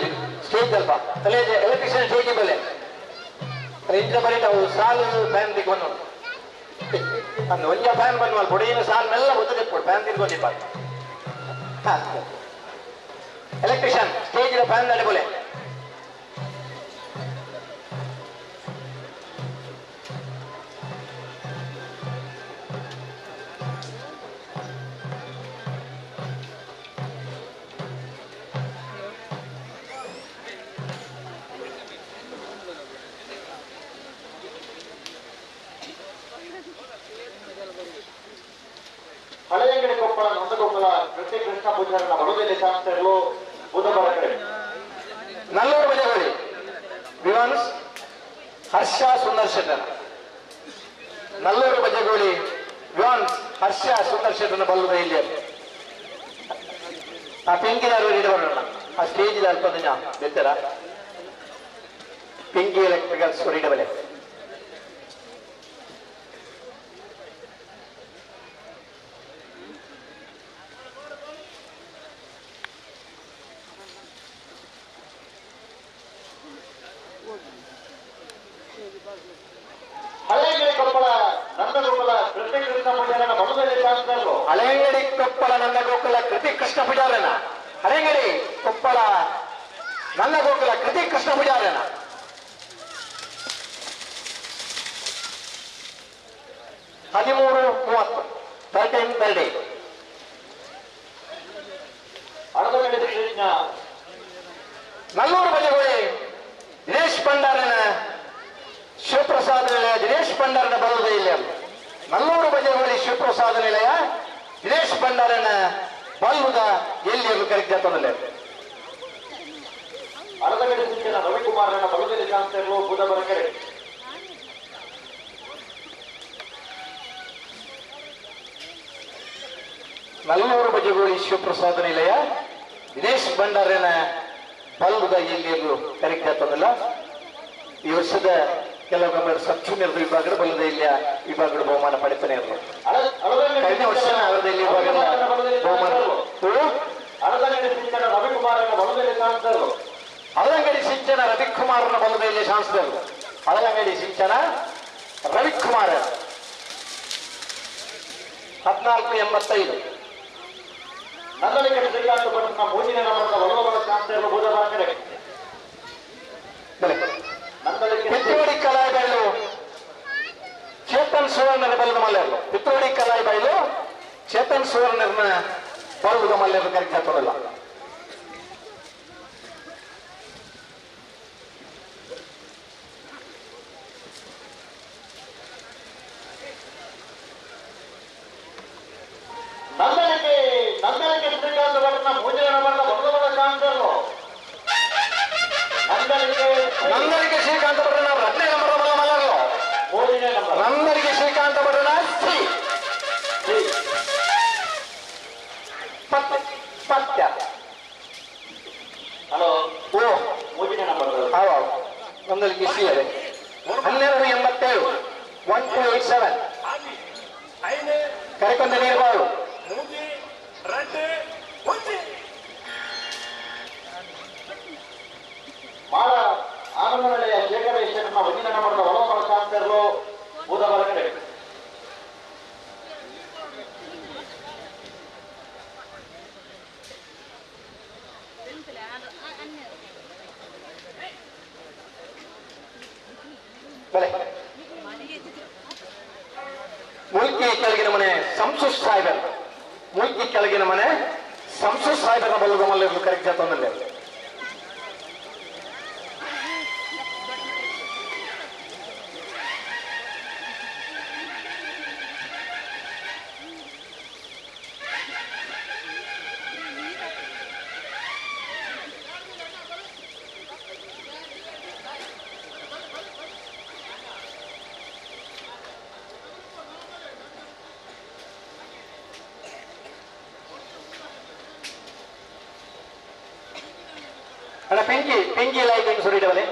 ಸ್ಟೇಜ್ ಅಲ್ಪ ಅಲ್ಲೇ ಎಲೆಕ್ಟ್ರಿಷಿಯನ್ ಸ್ಟೇಜ್ ಬೆಲೆ ಇಂದ್ರ ಬರೀ ನಾವು ಸಾಲು ಫ್ಯಾನ್ ತೆಗೊಂಡು ಅಂದು ಒಂಜ ಫ್ಯಾನ್ ಬಂದು ಅಲ್ಪ ಬೊಡೆಯಿನ ಸಾಲ್ ಮೆಲ್ಲ ಗೊತ್ತದೆ ಫ್ಯಾನ್ ತಿರ್ಗೊಂಡಿಪ್ಪ. ಎಲೆಕ್ಟ್ರಿಷಿಯನ್ ಸ್ಟೇಜ್ ಫ್ಯಾನ್ ನಡೆ ಬೋಲೆ. ಹಳೆಯಂಗಡಿ ಕೊಪ್ಪಳ ನಂದಗೋಕುಲ ಕೃತಿ ಕೃಷ್ಣ ಪೂಜಾರನ ಬಡುವೆಲೆ ಶಾಸ್ತ್ರಗಳು ಬುಧವಾರ ಕಡೆ ನಲ್ಲೂರು ಬಜಗೋಳಿ ವಿವಾನ್ಸ್ ಹರ್ಷ ಸುಂದರ್ ಶೆಟ್ಟರ್ ನಲ್ಲೂರು ಬಜಗೋಳಿ ವಿವಾನ್ಸ್ ಹರ್ಷ ಸುಂದರ್ ಶೆಟ್ಟರ್ನ ಬಲ್ಲದ ಇಲ್ಲಿ ಆ ಪಿಂಕಿದಾರು ಬರೋಣ ಆ ಸ್ಟೇಜ್ ಅಲ್ಪ ದಿನ ಬೆತ್ತರ ಪಿಂಕಿ ಎಲೆಕ್ಟ್ರಿಕಲ್ಸ್ ಹೊರಡಬಲೆ. ಹಳೆಯಂಗಡಿ ಕೊಪ್ಪಳ ನಂದಗೋಕುಲ ಕೃತಿ ಕೃಷ್ಣ ಪೂಜಾರನ ಬಡುವೆಲೆ ಶಾಸ್ತ್ರಗಳು ಹಳೆಯಂಗಡಿ ಕೊಪ್ಪಳ ನಂದಗೋಕುಲ ಕೃತಿ ಕೃಷ್ಣ ಪೂಜಾರನ ಹಳೆಯಂಗಡಿ ಕೊಪ್ಪಳ ನಂದಗೋಕುಲ ಕೃತಿ ಕೃಷ್ಣ ಪೂಜಾರನ 13:30 13:30 ಅಡದಗಡೆ ಶ್ರೀ ನಲ್ಲೂರು ಬಜಗೋಳಿ ದಿನೇಶ್ ಭಂಡಾರನ ಶಿವಪ್ರಸಾದ ನಿಲಯ ದಿನೇಶ್ ಭಂಡಾರನ ಬರುವುದೇ ಇಲ್ಲ. ನಲ್ಲೂರು ಬಜಗೋಳಿ ಶಿವಪ್ರಸಾದ ನಿಲಯ ದಿನೇಶ್ ಭಂಡಾರನ ಬಲ್ಲುದ ಎಲ್ಲಿ ಕರೆಕ್ಟ್ ತೊಂದರೆ. ಅರದಗಡೆ ಸಿಂಚನ ರವಿಕುಮಾರನ ಬಲದಲ್ಲಿ ಶಾಂತರು ಬುಧಬರಕೆರೆ. ನಲ್ಲೂರು ಬಜಗೋಳಿ ಶಿವಪ್ರಸಾದ ನಿಲಯ ದಿನೇಶ್ ಭಂಡಾರನ ಬಲ್ಲುದ ಎಲ್ಲಿ ಕರೆಕ್ಟ್ ಆಗ್ತದಲ್ಲ. ಈ ವರ್ಷದ ಕೆಲವು ಕಂಬಳ ಸಬ್ ಜೂನಿಯರ್ ವಿಭಾಗದ ಬಲ್ಲದ ಇಲ್ಲಿ ವಿಭಾಗದ ಬಹುಮಾನ ಪಡಿತಾನೆ ಇರಲು. ಕಳೆದ ವರ್ಷ ಅವರದ ಇಲ್ಲಿ ವಿಭಾಗದ ಬಹುಮಾನ. ಅರದಗಡೆ ಸಿಂಚನ ರವಿಕುಮಾರನ ಬಲದಲ್ಲಿ ಶಾಂತರು. ಅಳದಂಗಡಿ ಸಿಂಚನ ರವಿಕುಮಾರನ ಬಲದ ಇಲ್ಲಿ ಶಾಸಕರು. ಅಳದಂಗಡಿ ಸಿಂಚನ ರವಿಕುಮಾರ 1485. ನಂದಳಿಕಡೆ ಶ್ರೀಕಾಂತ ಭಟ್ನ ಮೂಜಿನ ನಂಬರ್ನ ಬಲದ ಶಾಂತರು ಬುಧಬರಕೆರೆ. ಪಿತ್ರೋಡಿ ಕಲಾಯಿ ಬೈಲು ಚೇತನ್ ಸುವರ್ಣರ ಬಲದ ಮಲ್ಲೆರ್ಲು. ಪಿತ್ರೋಡಿ ಕಲಾಯಿ ಬೈಲು ಚೇತನ್ ಸುವರ್ಣರನ್ನ ಬಲದ ಮಲ್ಲೆರ್ಲು ಕರೆಕ್ಟ್ ಹಾಕೋಲ್ಲ. ನಂದಳಿಕೆ ನಂದಳಿಕೆ ಶ್ರೀಕಾಂತ ಭಟ್ನ ಮೂಜಿನ ನಂಬರ್ನ ಬಲದ ಶಾಂತರು. ನಂದಳಿಕೆ ನಂದಳಿಕೆ ಶ್ರೀಕಾಂತ ಭಟ್ನ ರತ್ನ ನಂಬರ್ ಬಲ ಮಲ್ಲರ್ಲು. ಮೂರನೇ ನಂಬರ್ ನಂದಳಿಕೆ ಶ್ರೀಕಾಂತ ಭಟ್ನ ಸಿ ಪತ್ಯ. ಹಲೋ ಓ ಮೂರನೇ ನಂಬರ್ ಹಾವ ನಂದಳಿಕೆ ಸಿ ಅದೇ 1287 1287. ಕರೆಕೊಂಡ ನೀರ್ಬಾಳು ಮಾಡ ಆನಂದನಳೆಯ ಶೇಖರೇಶ್ವರನ ವಜಿನ ನಂಬರ್ನ ಒಳಮರ ಶಾಂತರು ಬುಧಬರಕೆರೆ. ಮುಲ್ಕಿ ಕೆಳಗಿನ ಮನೆ ಸಂಸು ಸಾಹೇಬರ್. ಮುಲ್ಕಿ ಕೆಳಗಿನ ಮನೆ ಸಂಸು ಸಾಹೇಬರ ಬಲದ ಮಲ್ಲೆರ್ಲು ಕರೆಕ್ಟ್ ತೊಂದರೆ. ಅಣ್ಣ ಪಿಂಕಿ ಪಿಂಕಿ ಲೈಟ್ ಹೆಂಗ್ ಸುರಿಡವಲೆ.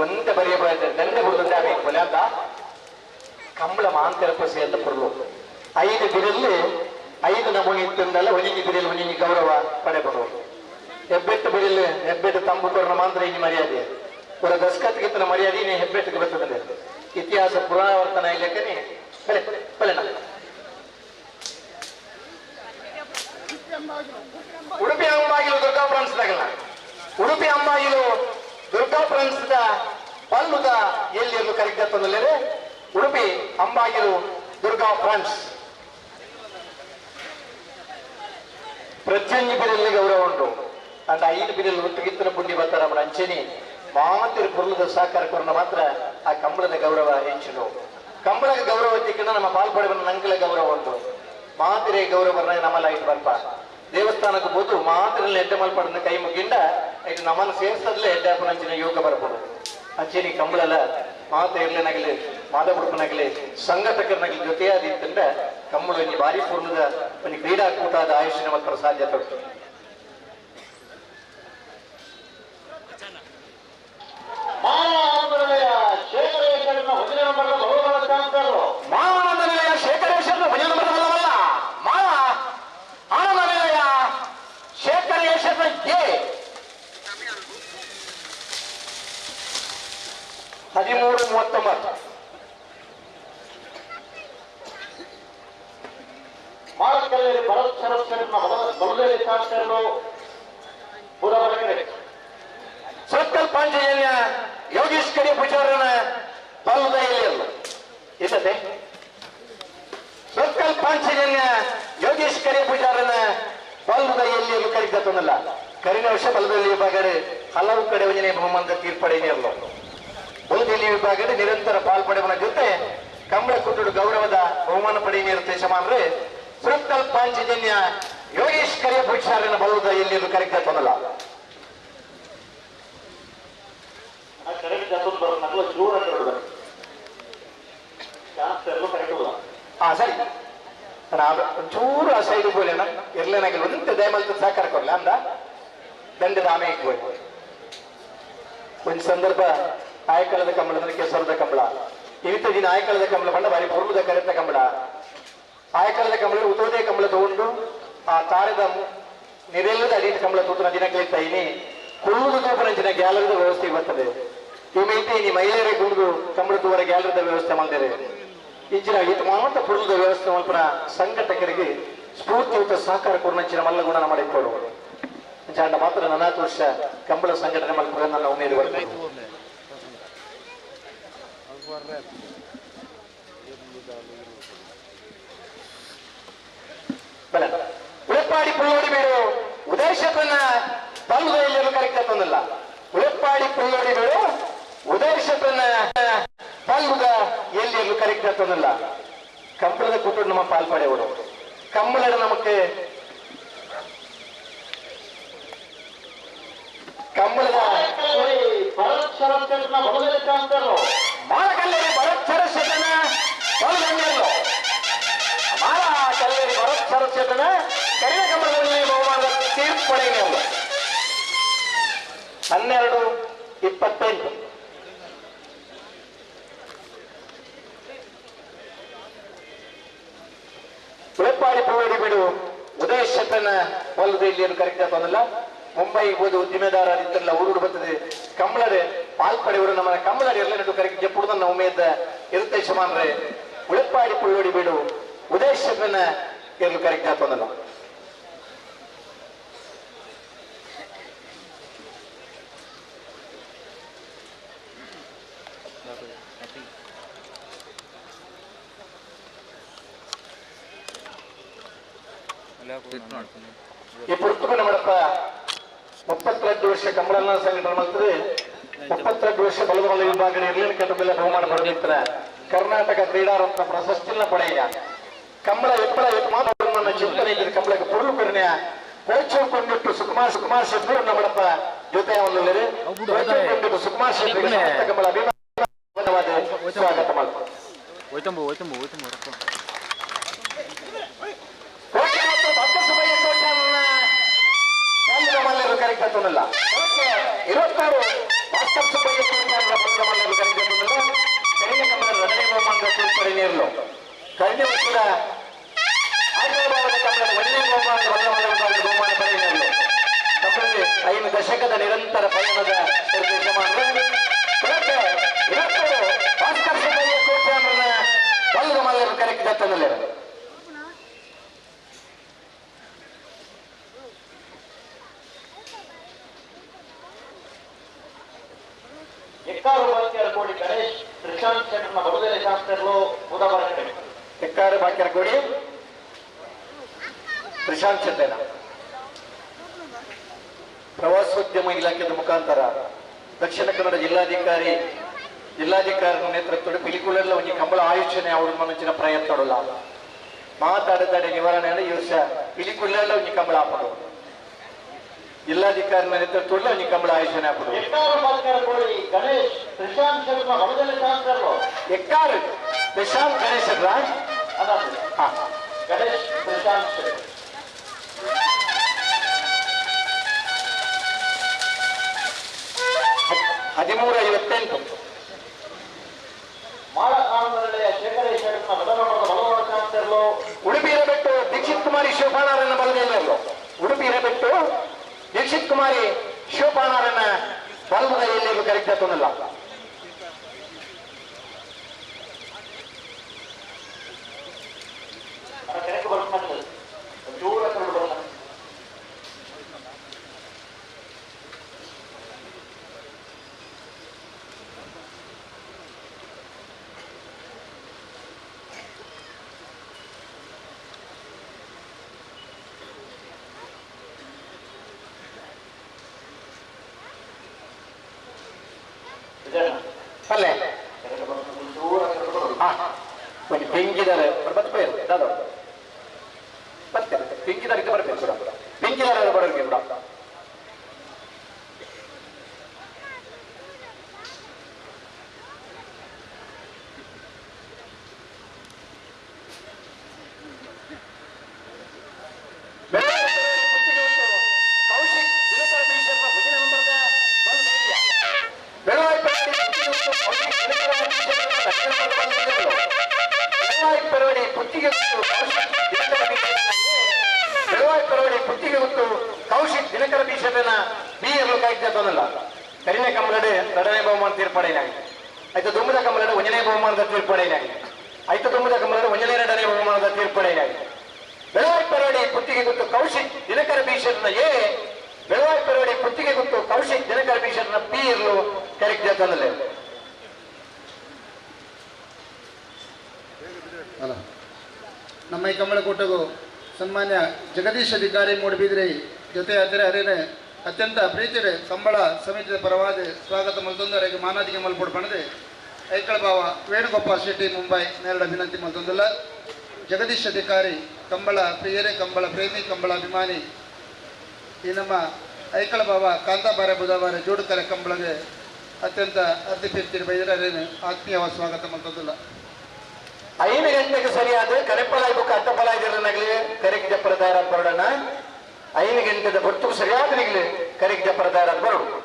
ಒಂದೇ ಬರೆಯ ದಂಡೆ ಬಿಡುದಂಡೆ ಆಗಬೇಕು ಕೊಲೆ ಅಂತ ಕಂಬಳ ಮಾಂತರ ಸೇರಿದ ಪೊರ್ಲು 5 ಬಿರಲ್ಲಿ 5 ನಮೂನೆ ಇತ್ತಂದಲ್ಲ ಒಂಜಿಂಜಿ ಬಿರಿಯಲ್ಲಿ ಒಂಜಿಂಜಿ ಗೌರವ ಪಡೆಬರೋರು. ಹೆಬ್ಬೆಟ್ಟು ಬಿರಿಯಲ್ಲಿ ಹೆಬ್ಬೆಟ್ಟು ತಂಬು ಕೊರನ ಮಾತ್ರ ಇನ್ನು ಮರ್ಯಾದೆ ಅವರ ದಸ್ಕತ್ಗಿಂತ ಮರ್ಯಾದೆ ಇನ್ನು ಹೆಬ್ಬೆಟ್ಟಿಗೆ ಬರ್ತದೆ. ಇತಿಹಾಸ ಪುನರಾವರ್ತನ ಇಲ್ಲಕ್ಕನೆ ಬಲೆ ಬಲೆನ. ಉಡುಪಿ ಅಂಬಾಗಿಲು ದುರ್ಗಾ ಫ್ರಾನ್ಸ್ದಾಗಲ್ಲ. ಉಡುಪಿ ಅಂಬಾಗಿಲು ದುರ್ಗಾ ಫ್ರಾನ್ಸ್ದ ಪಲ್ಲುದ ಎಲ್ಲಿ ಕರೆಕ್ಟ್ ತೊಂದರೆ. ಉಡುಪಿ ಅಂಬಾಗಿಲು ದುರ್ಗಾ ಫ್ರಾನ್ಸ್ ಪ್ರತಿಯೊಂದು ಬಿರಲ್ಲಿ ಗೌರವ ಉಂಟು. ಅಂಡ್ 5 ಬಿರಲ್ಲಿ ಒಟ್ಟುಗಿತ್ತನ ಪುಣ್ಯ ಬರ್ತಾರ ಅಂಚೆನಿ ಮಾತಿರು ಪುರ್ಲದ ಸಹಕಾರ ಕೊರನ ಮಾತ್ರ ಆ ಕಂಬಳದ ಗೌರವ ಹೆಚ್ಚು. ಕಂಬಳದ ಗೌರವ ತಿಕ್ಕಣ ನಮ್ಮ ಪಾಲ್ಪಡೆವನ್ನ ನಂಕಲ ಗೌರವ ಉಂಟು. ಮಾತಿರೆ ಗೌರವ ನಮ್ಮಲ್ಲ ಇಟ್ಟು ಬರ್ಪ ದೇವಸ್ಥಾನಕ್ಕೆ ಹೋದು ಮಾತಿರಲ್ಲಿ ಎಡ್ಡೆ ಮಲ್ಪಡನ ಕೈ ಮುಗಿಂಡ ಇದು ನಮ್ಮನ್ನು ಸೇರಿಸದಲ್ಲೇ ಎಡ್ಡೆ ಅಂಚಿನ ಯೋಗ ಬರ್ಬೋದು. ಅಂಚೆನಿ ಕಂಬಳಲ್ಲ ಮಾತ ಇರ್ಲೇನಾಗಲಿ ಮಾದಬುಡುಪನಾಗಲಿ ಸಂಘಟಕರನಾಗಲಿ ಜೊತೆಯಾದಿತ್ತಂದ್ರೆ ಕಂಬಳ ಒಂಜಿ ಭಾರಿ ಪೂರ್ಣದ ಒಂದು ಕ್ರೀಡಾಕೂಟದ ಆಯುಷ್ಯ ಮಾತ್ರ ಸಾಧ್ಯತೆ ಉಂಟು. ಮಾನಂದ ನಿಲಯ ಶೇಖರೇಶ್ವರನ ಭಜನ ಬರಬಲ್ಲವಲ್ಲ. ಮಾನ ಆನಂದ ನಿಲಯ ಶೇಖರೇಶ್ವರನ ಎ 13:39. ಮಾಳಕಲ್ಲೇರಿ ಭರತ್ ಶರತ್ ಶೆಟ್ನ ಬಲದೇವಿ ಶಾಸ್ತ್ರರು ಬುಧಬರಕೆರೆ. ಸರ್ಕಲ್ ಪಾಂಚಜನ್ಯ ಯೋಗೇಶ್ ಕಡಿ ಪೂಜಾರನ ಬಲ್ಲದ ಎಲ್ಲಿಯಲ್ಲ ಇಲ್ಲದೆ ಸರ್ಕಲ್ ಪಾಂಚಜನ್ಯ ಯೋಗೇಶ್ ಕರಿ ಪೂಜಾರನ ಬಲ್ಲದ ಎಲ್ಲಿಯಲ್ಲೂ ಕರಿಗತ್ತೊಂದಲ್ಲ. ಕರಿನ ವರ್ಷ ಬಲದಲ್ಲಿ ವಿಭಾಗಡೆ ಹಲವು ಕಡೆ ಒಂಜನೆ ಬಹುಮಾನದ ತೀರ್ಪಡೆಯಲ್ಲ. ಬಲದಲ್ಲಿ ವಿಭಾಗದ ನಿರಂತರ ಪಾಲ್ಪಡೆವನ ಜೊತೆ ಕಂಬಳ ಕುಟ್ಟುಡು ಗೌರವದ ಬಹುಮಾನ ಪಡೆಯನಿರುತ್ತೆ ಯಜಮಾನ್ರೆ. ಸರ್ಕಲ್ ಪಾಂಚಜನ್ಯ ಯೋಗೇಶ್ ಕರಿಯ ಪೂಜಾರನ ಬಲ್ಲದ ಎಲ್ಲಿಯಲ್ಲೂ ಕರಿಗತ್ತೊಂದಲ್ಲ. ಸರಿ, ಒಂಚೂರು ಆ ಸೈಡ್ ಬೋಲೇನ ಇರ್ಲೇನಾಗಿಲ್ಲ ಒಂತೆ ದಯಮಲ್ತ ಸಹಕಾರ ಕೊಡ್ಲ ಅಂದ ದಂಡದ ಆಮೆ ಬೋಯ್. ಒಂದು ಸಂದರ್ಭ ಆಯಕಳದ ಕಂಬಳ ಅಂದ್ರೆ ಕೆಸರದ ಕಂಬಳ. ಇವತ್ತ ದಿನ ಆಯಕಳದ ಕಂಬಳ ಬಣ್ಣ ಬಾರಿ ಪೂರ್ವದ ಕರೆತ ಕಂಬಳ. ಆಯಕಳದ ಕಂಬಳ ಉತ್ತೋದಯ ಕಂಬಳ ತಗೊಂಡು ಆ ತಾರದ ನಿರೆಲ್ಲದ ಅಡಿಟ ಕಂಬಳ ತೂತನ ದಿನ ಕಳೀತಾ ಇನಿ ಕುಳ್ಳುದು ತೂಪನಂಚಿನ ಗ್ಯಾಲರಿದ ವ್ಯವಸ್ಥೆ ಬರ್ತದೆ. ಈ ಮೈತೆ ಇನಿ ಮಹಿಳೆಯರೇ ಕುಡಿದು ಕಂಬಳ ತೂವರ ಗ್ಯಾಲರಿದ ವ್ಯವಸ್ಥೆ ಮಾಡಿದರೆ ಇಂಚಿನ ಇದು ಮಾತ್ರ ಪುರುಷದ ವ್ಯವಸ್ಥೆ ಮಲ್ಪನ ಸಂಘಟಕರಿಗೆ ಸ್ಫೂರ್ತಿಯುತ ಸಹಕಾರ ಕೊಡನಂಚಿನ ಮಲ್ಲ ಗುಣ ಮಾಡಿಕೊಡು ಅಂಚಾಂಡ ಮಾತ್ರ ನನಾತ್ ವರ್ಷ ಕಂಬಳ ಸಂಘಟನೆ ಮಲ್ಪುಗ ನನ್ನ ಉಮೇದು ಬರ್ತದೆ. ಉಳೆಪ್ಪಾಡಿ ಪುಳ್ಳೋಡಿ ಬೇಡು ಉದಯಶತನ ಬಲ್ಲದ ಎಲ್ಲಿಯೂ ಕರೆಕ್ಟ್ ತಂದಿಲ್ಲ. ಉಳೆಪ್ಪಾಡಿ ಪುಳ್ಳೋಡಿ ಬೇಡು ಉದಯಶತನ ಬಲ್ಲದ ಎಲ್ಲಿಯೂ ಕರೆಕ್ಟ್ ತಂದಿಲ್ಲ. ಕಂಬಳದ ಕೂಟು ನಮ್ಮ ಪಾಲ್ಪಡೆಯವರು ಕಂಬಳದ ನಮಕ್ಕೆ ಕಂಬಳದ ಮಾಲಕಲ್ಲೇರಿ ಭರತ್ ಶರತ್ ಶೆಟ್ಟನ ಬಲ್ಲದ ಮಾಲ ಕಲ್ಲೇರಿ ಭರತ್ ಶರತ್ ಶೆಟ್ಟನ ಕರಿನ ಕಂಬಳದಲ್ಲಿ ಬಹುಮಾನದ ತೀರ್ಪು ಪಡೆಯಲು 12:28. ಉಳೆಪ್ಪಾಡಿ ಪುಳ್ಳೋಡಿ ಬಿಡು ಉದಯ ಶೆಟ್ಟನ ಹೊಲದ ಇಲ್ಲಿ ಕರೆಕ್ಟ್ ತಂದಿಲ್ಲ. ಮುಂಬೈ ಹೋದ ಉದ್ದಿಮೆದಾರ ಇದ್ದಲ್ಲ ಊರುಡು ಬರ್ತದೆ ಕಂಬಳರೆ ಪಾಲ್ಪಡೆಯವರು ನಮ್ಮ ಕಂಬಳರೆ ಎಲ್ಲ ನಡು ಕರೆಕ್ಟ್ ಜಪ್ಪುಡುದನ್ನ ಉಮೇದ ಇರುತ್ತೆ ಯಜಮಾನ್ರೆ. ಉಳೆಪ್ಪಾಡಿ ಪುಳ್ಳೋಡಿ ಬಿಡು ಉದಯ ಶೆಟ್ಟನ ಎಲ್ಲೂ ಕರೆಕ್ಟ್ ತಂದಿಲ್ಲ. ಈ ಪುರ್ತುಕನ ಮಾಡಪ್ಪ 32 ವರ್ಷ ಕಂಬಳನ್ನ ಸಂಘಟನೆ ಮಾಡ್ತದೆ. 32 ವರ್ಷ ಬಲದ ಬಲ ವಿಭಾಗ ಇರ್ಲಿನ ಕೆಟ್ಟ ಮೇಲೆ ಬಹುಮಾನ ಪಡೆದಿರ್ತಾರೆ. ಕರ್ನಾಟಕ ಕ್ರೀಡಾರತ್ನ ಪ್ರಶಸ್ತಿನ ಪಡೆಯ ಕಂಬಳ ಎಪ್ಪಳ ಮಾತ್ರ ಚಿಂತನೆ ಇದ್ದರೆ ಕಂಬಳಕ್ಕೆ ಪುರುಳು ಕರುಣೆಯ ಕೋಚು ಕೊಂಡಿಟ್ಟು ಸುಕುಮಾರ್ ಸುಕುಮಾರ್ ಶೆಟ್ಟರು ನಮ್ಮಡಪ್ಪ ಜೊತೆ ಕೊಂಡಿಟ್ಟು ಸುಕುಮಾರ್ ಶೆಟ್ಟರಿಗೆ ಕಂಬಳ ಅಭಿಮಾನವಾದ ಸ್ವಾಗತ ಮಾಡ್ತಾರೆ. 26 ಭಾಸ್ಕರ್ ಸುಬ್ಬಯ್ಯ ಕರೆಕ್ಟ್ ಕಳೆದ ವರ್ಷದ ಬಹುಮಾನ ಪಡೆಯಲು 5 ದಶಕದ ನಿರಂತರ ಪಯಣದ ಭಾಸ್ಕರ್ ಸುಬ್ಬಯ್ಯ ಕೋಟ್ಯಾನನ್ನ ಬಲ್ಲದ ಮಲ್ಲರು ಕರೆಕ್ಟ್ ದತ್ತನಲ್ಲಿರು. ಎಕ್ಕಾರು ಬಾಕ್ಯರಕೋಡಿ ಗಣೇಶ್ ತ್ರಿಶಾಂತ್ ಶೆಟ್ಟರ್ನ ಬಲದೇವಿ ಶಾಸ್ತ್ರಗಳು ಬುಧಬರಕೆರೆ. ಎಕ್ಕಾರು ಬಾಕ್ಯರಕೋಡಿ ಪ್ರಶಾಂತ್ ಶೆಟ್ಟರ್ನ ಪ್ರವಾಸೋದ್ಯಮ ಇಲಾಖೆಯ ಮುಖಾಂತರ ದಕ್ಷಿಣ ಕನ್ನಡ ಜಿಲ್ಲಾಧಿಕಾರಿ ನೇತೃತ್ವದ ಪಿಲಿಕುಳೆಲ್ಲ ಒಂದು ಕಂಬಳ ಆಯೋಜನೆ ಅವರು ಮನಸ್ಸಿನ ಪ್ರಯತ್ನ ಮಾತಾಡದಾಡೆ ನಿವಾರಣೆ ಈ ವರ್ಷ ಪಿಲಿಕುಳೆಲ್ಲ ಒಂದು ಕಂಬಳ ಹಾಕೋದು. ಜಿಲ್ಲಾಧಿಕಾರಿ ನೇತೃತ್ವದಲ್ಲಿ ಒಂದು ಕಂಬಳ ಆಯೋಜನೆ ಹಾಕೋದು. ಎಕ್ಕಾರು ಪ್ರಶಾಂತ್ ಗಣೇಶ್ ಗಣೇಶ್ ಪ್ರಶಾಂತ್ 13:58. ಮಾಳ ಆನಂದನಡೆಯ ಶೇಖರೇಶ್ ಉಡುಪಿ ಇರಬೆಟ್ಟು ದೀಕ್ಷಿತ್ ಕುಮಾರಿ ಶಿವಪಾಣರನ್ನ ಬಲದಲ್ಲೋ. ಉಡುಪಿ ಇರಬೆಟ್ಟು ದೀಕ್ಷಿತ್ ಕುಮಾರಿ ಶಿವಪಾಣರನ್ನ ಬಲದ ಎಲ್ಲಿಯೂ ಕರೆಕ್ಟ್ ಆತನಲ್ಲ. ಅಲ್ಲೇ ಒಂಜಿ ಬೆಂಕಿದಾರೆ ಬತ್ತು ದಾದ ಮತ್ತೆ ಬೆಂಕಿದಾರಿಗೆ ಬರಬೇಕು ಕೂಡ ಬೆಂಕಿದಾರ ಬರೋರಿಗೆ ಕೂಡ ಕೌಶಿಕ್ ದಿನಕರ ಬೀಸದನ ಬಿ ಎರ್ಲು ಕಾಯ್ತಲ್ಲ ಕರಿನೆ ಕಮ್ಮಲಡೆ ಎರಡನೇ ಬಹುಮಾನ ತೀರ್ಪಡೆಯಲಾಗಿದೆ. ಆಯ್ತು ದುಮ್ಮದ ಕಮ್ಮಲಡೆ ಒಂದನೇ ಬಹುಮಾನದ ತೀರ್ಪಡೆಯಲಾಗಿದೆ. ಆಯ್ತು ದುಮ್ಮದ ಕಮ್ಮಲಡೆ ಒಂದನೇ ಎರಡನೇ ಬಹುಮಾನದ ತೀರ್ಪಡೆಯಲಾಗಿದೆ. ಬೆಳವಾಯಿ ಪರವಡಿ ಪುತ್ತಿಗೆ ಗೊತ್ತು ಕೌಶಿಕ್ ದಿನಕರ ಬೀಸದನ ಎ ಬೆಳವಾಯಿ ಪರವಡಿ ಪುತ್ತಿಗೆ ಗೊತ್ತು ಕೌಶಿಕ್ ದಿನಕರ ಬೀಸದನ ಪಿ ಇರಲು ಕರೆಕ್ಟ್ ತಂದಲೆ. ಅಲ್ಲ ನಮ್ಮ ಈ ಕಮ್ಮಳಕೂಟಗೂ ಸನ್ಮಾನ್ಯ ಜಗದೀಶ್ ಅಧಿಕಾರಿ ಮೂಡಬಿದ್ರಿ ಜೊತೆ ಅದರೆ ಅರೇನೆ ಅತ್ಯಂತ ಪ್ರೀತಿರೆ ಕಂಬಳ ಸಮಿತಿಯ ಪರವಾದ ಸ್ವಾಗತ ಮಲ್ತೊಂದರೆಗೆ ಮಾನಾದಿಗೆ ಮಲ್ಪೊಡು ಪಣದೆ ಐಕಳ ಭಾವ ವೇಣುಗೋಪಾಲ್ ಶೆಟ್ಟಿ ಮುಂಬೈ ನೇರಡ ವಿನಂತಿ ಮಲ್ತೊಂದಿಲ್ಲ. ಜಗದೀಶ್ ಅಧಿಕಾರಿ ಕಂಬಳ ಪ್ರಿಯರೇ, ಕಂಬಳ ಪ್ರೇಮಿ, ಕಂಬಳ ಅಭಿಮಾನಿ ಈ ನಮ್ಮ ಐಕಳ ಭಾವ ಕಾಂತಾಬಾರೆ ಬುಧವಾರ ಜೋಡುಕರೆ ಕಂಬಳಗೆ ಅತ್ಯಂತ ಅತಿ ಪ್ರೀತಿ ಬೈದರೆ ಅರೇನೆ ಆತ್ಮೀಯವಾದ ಸ್ವಾಗತ ಮಲ್ತೊಂದಿಲ್ಲ. 5 ಗಂಟೆಗೆ ಸರಿಯಾದ ಕರೆಪಲಾಯ್ ಬುಕ್ ಅಟ್ಟಪಲಾಯ್ದಿರನಾಗಲಿ ಕರೆಕ್ ಜಪ್ಪರ ತಯಾರಾದ ಬರೋಣ. 5 ಗಂಟೆದ ಹೊತ್ತು ಸರಿಯಾದ ನಿಗಲಿ ಕರೆಕ್ ಜಪ್ಪರ ತಯಾರಾದ ಬರು. 2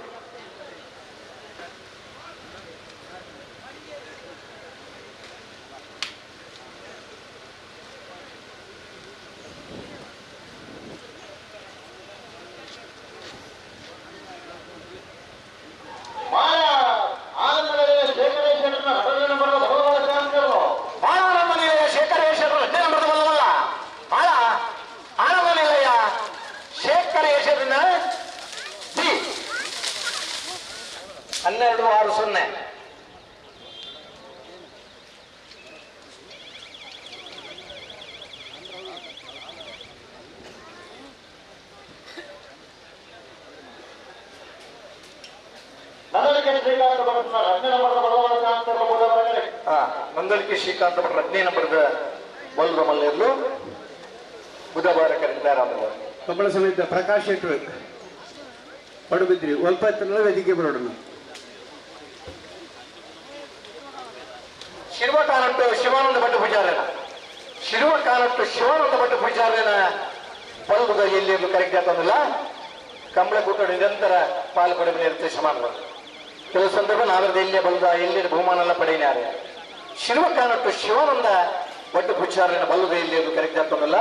ನಂದಳಿಕೆ ಶ್ರೀಕಾಂತ ಭಟ್ರ 15 ನಂಬರದ ಬಲ್ರ ಮಲ್ಲೇರ್ಲು ಬುಧವಾರ ಕರೆದಾರಾಮವರು. ಕಂಬಳ ಸಮಿತಿ ಪ್ರಕಾಶ್ ಶೆಟ್ರು ಪಡುಬಿದ್ರಿ ಒಲ್ಪ ವೇದಿಕೆ ಬರೋಣ. ಶಿರುವ ಕಾನಟ್ಟು ಶಿವಾನಂದ ಭಟ್ ಪೂಜಾರನ ಶಿರುವ ಕಾನಟ್ಟು ಶಿವಾನಂದ ಭಟ್ ಪೂಜಾರನ ಬಲ್ಬುದ ಎಲ್ಲಿ ಕರೆಕ್ಟ್ ಆತಂದಿಲ್ಲ. ಕಂಬಳಕೂಟ ನಿರಂತರ ಪಾಲು ಪಡೆದ ಇರುತ್ತೆ ಸಮಾನ. ಕೆಲವು ಸಂದರ್ಭ ನಾವರದ ಎಲ್ಲಿಯ ಬಲ್ದ ಎಲ್ಲಿ ಬಹುಮಾನ ಎಲ್ಲ ಪಡೆಯಿನಾರೆ. ಶಿರುವ ಕಾನಟ್ಟು ಶಿವಾನಂದ ಭಟ್ ಪೂಜಾರನ ಬಲ್ಲದ ಎಲ್ಲಿ ಕರೆಕ್ಟ್ ಆತಂದಿಲ್ಲ.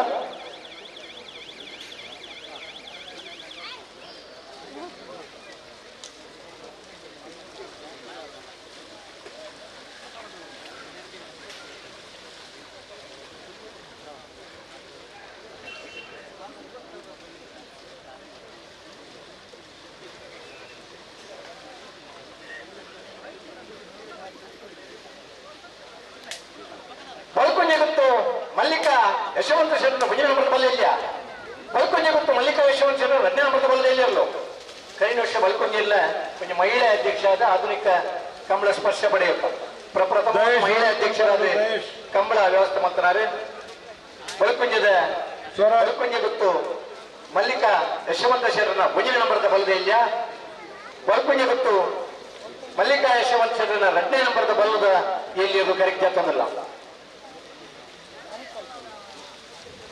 ಮಲ್ಲಿಕಾ ಯಶವಂತ ಶೆಟ್ಟರ ಭುಜ ನಂಬರದ ಬಲ್ಲೆಯ ಬಲ್ಕೊಂಜೆ ಗೊತ್ತು ಮಲ್ಲಿಕಾ ಯಶವಂತ ಶೆಟ್ಟರು 15 ನಂಬರದ ಬಲ್ಲೆಯಲ್ಲೋ ಕೈನ ವರ್ಷ ಬಲ್ಕೊಂಜೆಲ್ಲ ಕೊಂಚ ಮಹಿಳಾ ಅಧ್ಯಕ್ಷ ಆದ ಆಧುನಿಕ ಕಂಬಳ ಸ್ಪರ್ಶ ಪಡೆಯಪ್ಪ ಪ್ರಪ್ರಥಮ ಮಹಿಳಾ ಅಧ್ಯಕ್ಷರಾದ ಕಂಬಳ ವ್ಯವಸ್ಥೆ ಮಾಡ್ತಾರೆ. ಬಲ್ಕೊಂಜದ ಬಲ್ಕೊಂಜೆ ಗೊತ್ತು ಮಲ್ಲಿಕಾ ಯಶವಂತ ಶೆಟ್ಟರನ ಭುಜ ನಂಬರದ ಬಲ್ಲೆಯ ಬಲ್ಕೊಂಜೆ ಗೊತ್ತು ಮಲ್ಲಿಕಾ ಯಶವಂತ ಶೆಟ್ಟರನ 2ನೇ ನಂಬರದ ಬಲ್ಲದ ಎಲ್ಲಿ ಅದು ಕರೆಕ್ಟ್ ಆಗ್ತದಲ್ಲ.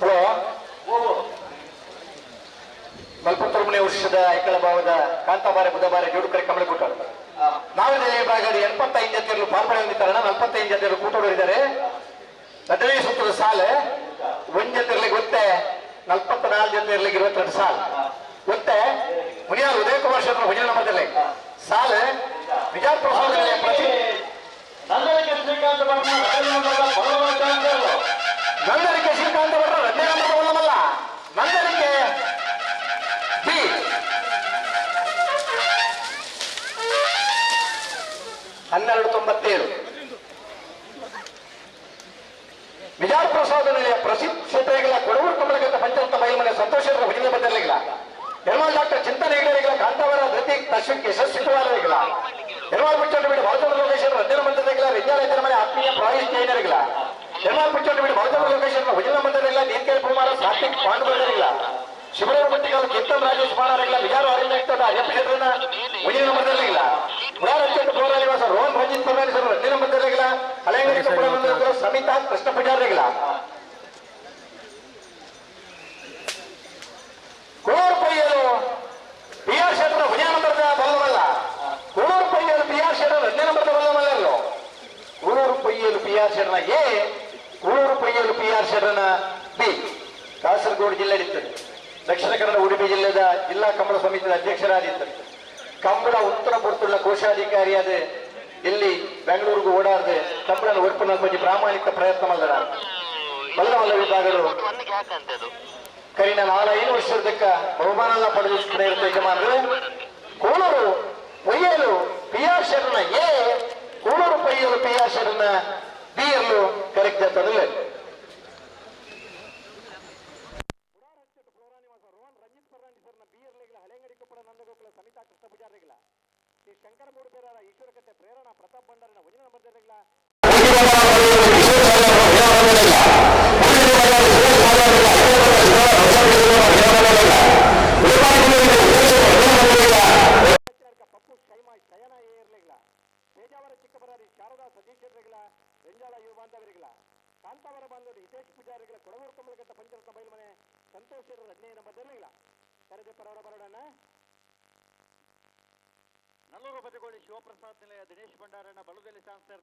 ಹಲೋ ಮಲ್ಪತ್ತೊಂಬನೇ ವರ್ಷದ ಐಕಳ ಭಾವದ ಕಾಂತಾಬಾರೆ ಬುಧಬಾರೆ ಜೋಡುಕರೆ ಕಮಲಕೂಟ ನಾವೇ ಭಾಗದ 85 ಜತೆಯಲ್ಲೂ ಪಾಲ್ಪಡೆ ಹೊಂದಿದ್ದಾರಣ 45 ಜತೆಯಲ್ಲೂ ಕೂಟಗಳಿದ್ದಾರೆ. 2ನೇ ಸುತ್ತದ ಸಾಲ 1 ಜೊತೆ ಗೊತ್ತೆ 44 ಜೊತೆ 22 ಸಾಲ ಗೊತ್ತೆ ಮುನಿಯಾರ್ ಉದಯ ಕುಮಾರ್ ಶೆಟ್ಟರ್ ಭಜನೆ ನಂಬರ್ದಲ್ಲಿ ಸಾಲ ವಿಜಯ ಪ್ರಸಾದ್ ಪ್ರತಿ ನಂದನಿಕೆ ಶ್ರೀಕಾಂತ ಭಟ್ರು 2ನೇ ನಂಬರ್ ಒಲ್ಲಮಲ್ಲ ನಂದನಿಕೆ ಬಿ 1297 ವಿಜಯ ಪ್ರಸಾದ ನಿಲಯ ಪ್ರಸಿದ್ಧ ಕ್ಷೇತ್ರಗಳ ಕೊಡವೂರು ಕಮಲಗತ್ತ ಪಂಚಾಯತ್ ಮಹಿಮನೆ ಸಂತೋಷರ ಭಜನೆ ಬದಲಿಲ್ಲ ನಿರ್ಮಲ್ ಡಾಕ್ಟರ್ ಚಿಂತನೆ ಹೆಗಡೆಗಳ ಕಾಂತಾವರ ಧೃತಿ ತಶ್ವಿಕ್ ಯಶಸ್ವಿಗಳ ಎರ್ವಾಲ್ ಪುಚ್ಚೋಟ ಬಿಡು ಭಾರತ ಲೊಕೇಶನ್ ಒಂದಿನ ಮಂತ್ರದಾಗಲ ರೆಂಜಾಲ ಇತರ ಮನೆ ಆತ್ಮೀಯ ಪ್ರಾಯಶ್ ಜೈನರಿಗಲ. ಎರ್ವಾಲ್ ಪುಚ್ಚೋಟ ಬಿಡು ಭಾರತ ಲೊಕೇಶನ್ ಒಂದಿನ ಮಂತ್ರದಾಗಲ ನೀರ್ಕೆರೆ ಕುಮಾರ ಸಾತ್ವಿಕ್ ಪಾಂಡುಬರ್ಗರಿಗಲ. ಶಿವರಾಮ ಪಟ್ಟಿಗಾಲ ಕೀರ್ತನ್ ರಾಜೇಶ್ ಪಾಣಾರಗಲ ಮಿಜಾರು ಅರಣ್ಯ ಅಯ್ಯಪ್ಪ ಶೆಟ್ಟರನ್ನ ಒಂದಿನ ಮಂತ್ರದಾಗಲ. ಮುರಾರ್ ಅಚ್ಚಂತ ಪೌರ ನಿವಾಸ ರೋಹನ್ ರಂಜಿತ್ ಫರ್ನಾಂಡಿಸ್ ಅವರು ಒಂದಿನ ಮಂತ್ರದಾಗಲ. ಹಳೆಯಂಗಡಿ ಕೊಪ್ಪಳ ಮಂದಿರ ಸಮಿತಾ ಕೃಷ್ಣ ಪೂಜಾರಿಗಳ. ಕೋಳೂರು ಪೈಯಲು ಪಿ ಆರ್ ಶೆಟ್ಟರ ಒಂದೇ ನಂಬರ್ದ ಬಲ್ಲವಲ್ಲ. ಕೋಳೂರು ಪೈಯಲು ಪಿ ಆರ್ ಶೆಟ್ಟರ್ ಒಂದೇ ನಂಬರ್ದ ಬಲ್ಲವಲ್ಲೋ. ಕೋಳೂರು ಪೈಯಲು ಪಿ ಆರ್ ಶೆಟ್ಟರ್ನ ಎ, ಕೋಳೂರು ಪೈಯಲು ಪಿ ಆರ್ ಶೆಟ್ಟರ್ನ ಬಿ. ಕಾಸರಗೋಡು ಜಿಲ್ಲೆ ಇರ್ತದೆ. ದಕ್ಷಿಣ ಕನ್ನಡ ಉಡುಪಿ ಜಿಲ್ಲೆದ ಜಿಲ್ಲಾ ಕಂಬಳ ಸಮಿತಿಯ ಅಧ್ಯಕ್ಷರಾಗಿದ್ದರು. ಕಂಬಳ ಉತ್ತರ ಪುರ್ತುಳ್ಳ ಕೋಶಾಧಿಕಾರಿಯಾದ ಇಲ್ಲಿ ಬೆಂಗಳೂರಿಗೆ ಓಡಾಡದೆ ಕಂಬಳನ ಒರ್ಪುನ ಕೊಂಚ ಪ್ರಾಮಾಣಿಕ ಪ್ರಯತ್ನ ಮಲ್ಲರ ಮಲ್ಲ ಮಲ್ಲ ವಿಭಾಗಗಳು ಕರಿನ 4-5 ವರ್ಷದಕ್ಕ ಬಹುಮಾನ ಪಡೆದು ಯಜಮಾನರು. ಕೋಳೂರು ಪೊಯ್ಯಲು ಪಿ ಆರ್ ಶೆಟ್ಟರ್ನ ಎ, ಕೋಳೂರು ಪೊಯ್ಯಲು ಪಿ ಆರ್ ಶೆಟ್ಟರ್ನ ಬಿ ಎಲ್ಲು ಕರೆಕ್ಟ್ ತಂದಿಲ್ಲ. ಕಾಂತಾವರ ಬಾಂಧವರು ಹಿತೇಶ್ ಪೂಜಾರಿಗಳ ಕೊಡವೂರು ಕಮಲಘಟ್ಟ ಪಂಚರತ್ನ ಬೈಲ್ಮನೆ ಸಂತೋಷ್ ಶೆಟ್ಟರ್ ಹದಿನೈದು ನಂಬರ್ ಕರೆದೆ ಪರವರ ಬರೋಣ. ನಲ್ಲೂರು ಬಜಗೋಳಿ ಶಿವಪ್ರಸಾದ್ ನಿಲಯ ದಿನೇಶ್ ಭಂಡಾರಣ್ಣ ಬಲದಲ್ಲಿ ಸಾನ್ಸರ್.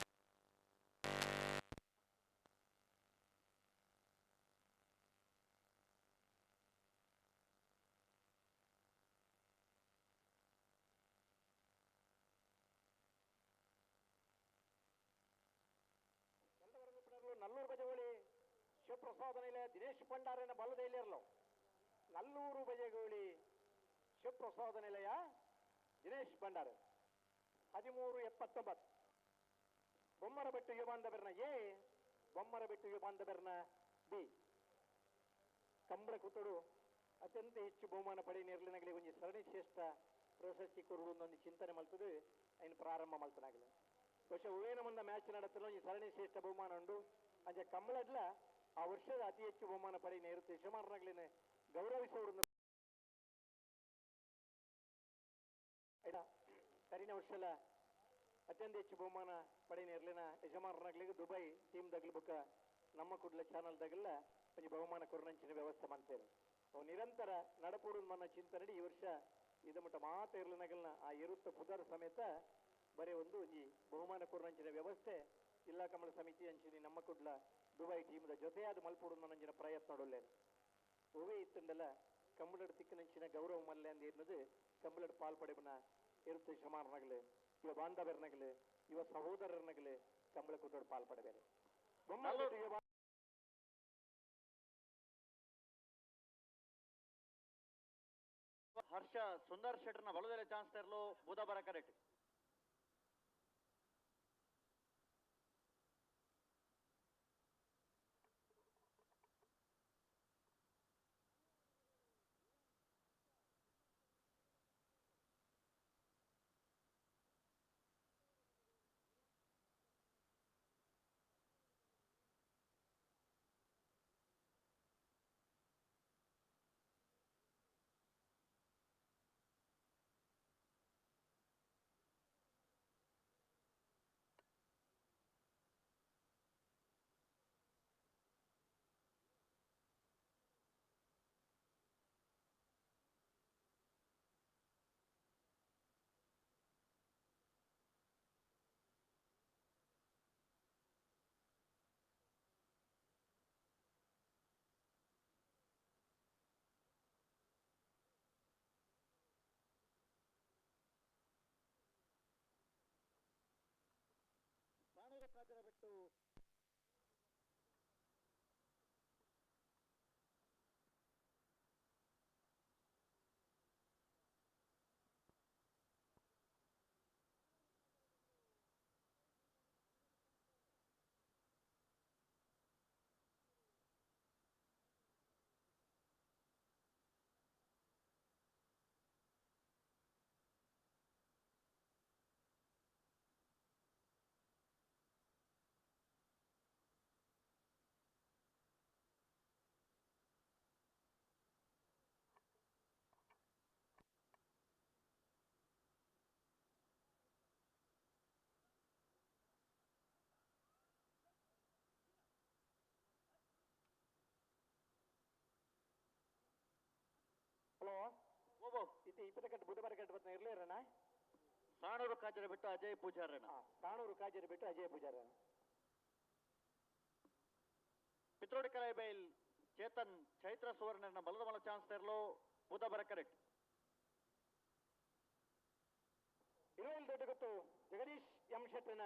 ನಲ್ಲೂರು ಬಜಗೋಳಿ ಶಿವಪ್ರಸಾದ ನಿಲಯ ದಿನೇಶ್ ಭಂಡಾರಣ್ಣ ಬಲದಲ್ಲಿರಲು. ನಲ್ಲೂರು ಬಜಗೋಳಿ ಶಿವಪ್ರಸಾದ ನಿಲಯ ದಿನೇಶ್ ಭಂಡಾರ 13:79. ಬೊಮ್ಮರಬೆಟ್ಟು ಯುವಾಂಧಬೆರ್ನ ಎ, ಬೊಮ್ಮರಬೆಟ್ಟು ಯುವಾಂಧಬೆರ್ನ ಬಿ. ಕಂಬಳ ಕುತಡು ಅತ್ಯಂತ ಹೆಚ್ಚು ಬಹುಮಾನ ಪಡೆಯ ಒಂಜಿ ಸರಣಿ ಶ್ರೇಷ್ಠ ಪ್ರಶಸ್ತಿ ಕೊರುವುದು ಒಂದು ಚಿಂತನೆ ಮಲ್ತದೆ ಐನ್ ಪ್ರಾರಂಭ ಮಲ್ತನಾಗಲಿ. ಬಹುಶಃ ಹೂವೇನ ಮುಂದೆ ಮ್ಯಾಚ್ ನಡೆಸಲು ಒಂಜಿ ಸರಣಿ ಶ್ರೇಷ್ಠ ಬಹುಮಾನ ಉಂಡು. ಅಂಚೆ ಕಂಬಳಡ್ಲ ಆ ವರ್ಷದ ಅತಿ ಹೆಚ್ಚು ಬಹುಮಾನ ಪಡೆಯ ನೇರುತ್ತೆ ಯಜಮಾನರಾಗ್ಲಿನ ಗೌರವಿಸುವರು. ಕರಿನ ವರ್ಷಲ ಅತ್ಯಂತ ಹೆಚ್ಚು ಬಹುಮಾನ ಪಡೆಯ ಇರ್ಲಿನ ಯಜಮಾನರಾಗ್ಲಿಗೆ ದುಬೈ ಟೀಮ್ ದಗ್ಲ ಬುಕ್ಕ ನಮ್ಮ ಕುಡ್ಲ ಚಾನಲ್ ದಗಲ್ಲ ಒಂಜಿ ಬಹುಮಾನ ಕೊರನಂಚಿನ ವ್ಯವಸ್ಥೆ ಮಾಡ್ತೇವೆ. ಅವು ನಿರಂತರ ನಡಪೂಡು ಮನ್ನ ಚಿಂತನೆ ಈ ವರ್ಷ ಇದು ಮಟ್ಟ ಮಾತ ಇರ್ಲಿನಗಲ್ನ ಆ ಇರುತ್ತ ಪುದರ್ ಸಮೇತ ಬರೀ ಒಂದು ಒಂಜಿ ಬಹುಮಾನ ಕೊರನಂಚಿನ ವ್ಯವಸ್ಥೆ ಜಿಲ್ಲಾ ಕಮಲ ಸಮಿತಿ ಅಂಚಿನಿ ನಮ್ಮ ಕುಡ್ಲ ದುಬೈ ಟೀಮ್ದ ಜೊತೆಯಾದ ಮಲ್ಪೂಡು ಮನ್ನಂಚಿನ ಪ್ರಯತ್ನ ನೋಡಲೇನು. ಹೂವೇ ಇತ್ತಂದಲ್ಲ ಕಂಬಳಡ್ ತಿಕ್ಕನಂಚಿನ ಗೌರವ ಮಲ್ಲೆ ಅಂದ ಎನ್ನುದು ಕಂಬಳಡ್ ಪಾಲ್ ಪಡೆಬನ ಇರುತ್ತೆ ಯಜಮಾನನಾಗಲಿ ಇವ ಬಾಂಧವರನಾಗಲಿ ಇವ ಸಹೋದರನಾಗಲಿ ಕಂಬಳ ಕೂಟೋಡು ಪಾಲ್ ಪಡೆಬೇರೆ. ಹರ್ಷ ಸುಂದರ್ ಶೆಟ್ಟರ್ನ ಬಲದಲ್ಲಿ ಚಾನ್ಸ್ ತರಲು ಬುಧಬರ ಕರೆಕ್ಟ್. ಇತ್ತೆ ಇಪ್ಪತ್ತ ಕಟ್ಟು ಬುಧವಾರ ಕಟ್ಟು ಬರ್ತಾನೆ ಇರ್ಲೇರಣ್ಣ. ಸಾಣೂರು ಕಾಜರ ಬಿಟ್ಟು ಅಜಯ್ ಪೂಜಾರಣ್ಣ. ಸಾಣೂರು ಕಾಜರ ಬಿಟ್ಟು ಅಜಯ್ ಪೂಜಾರಣ್ಣ. ಪಿತ್ರೋಡಿ ಕಲೈಬೈಲ್ ಚೇತನ್ ಚೈತ್ರ ಸುವರ್ಣನ ಬಲದ ಮಲ ಚಾನ್ಸ್ ತರಲು ಬುಧಬರ ಕರೆಕ್ಟ್. ಇರುವಲ್ಲಿ ದೊಡ್ಡ ಗೊತ್ತು ಜಗದೀಶ್ ಎಂ ಶೆಟ್ಟನ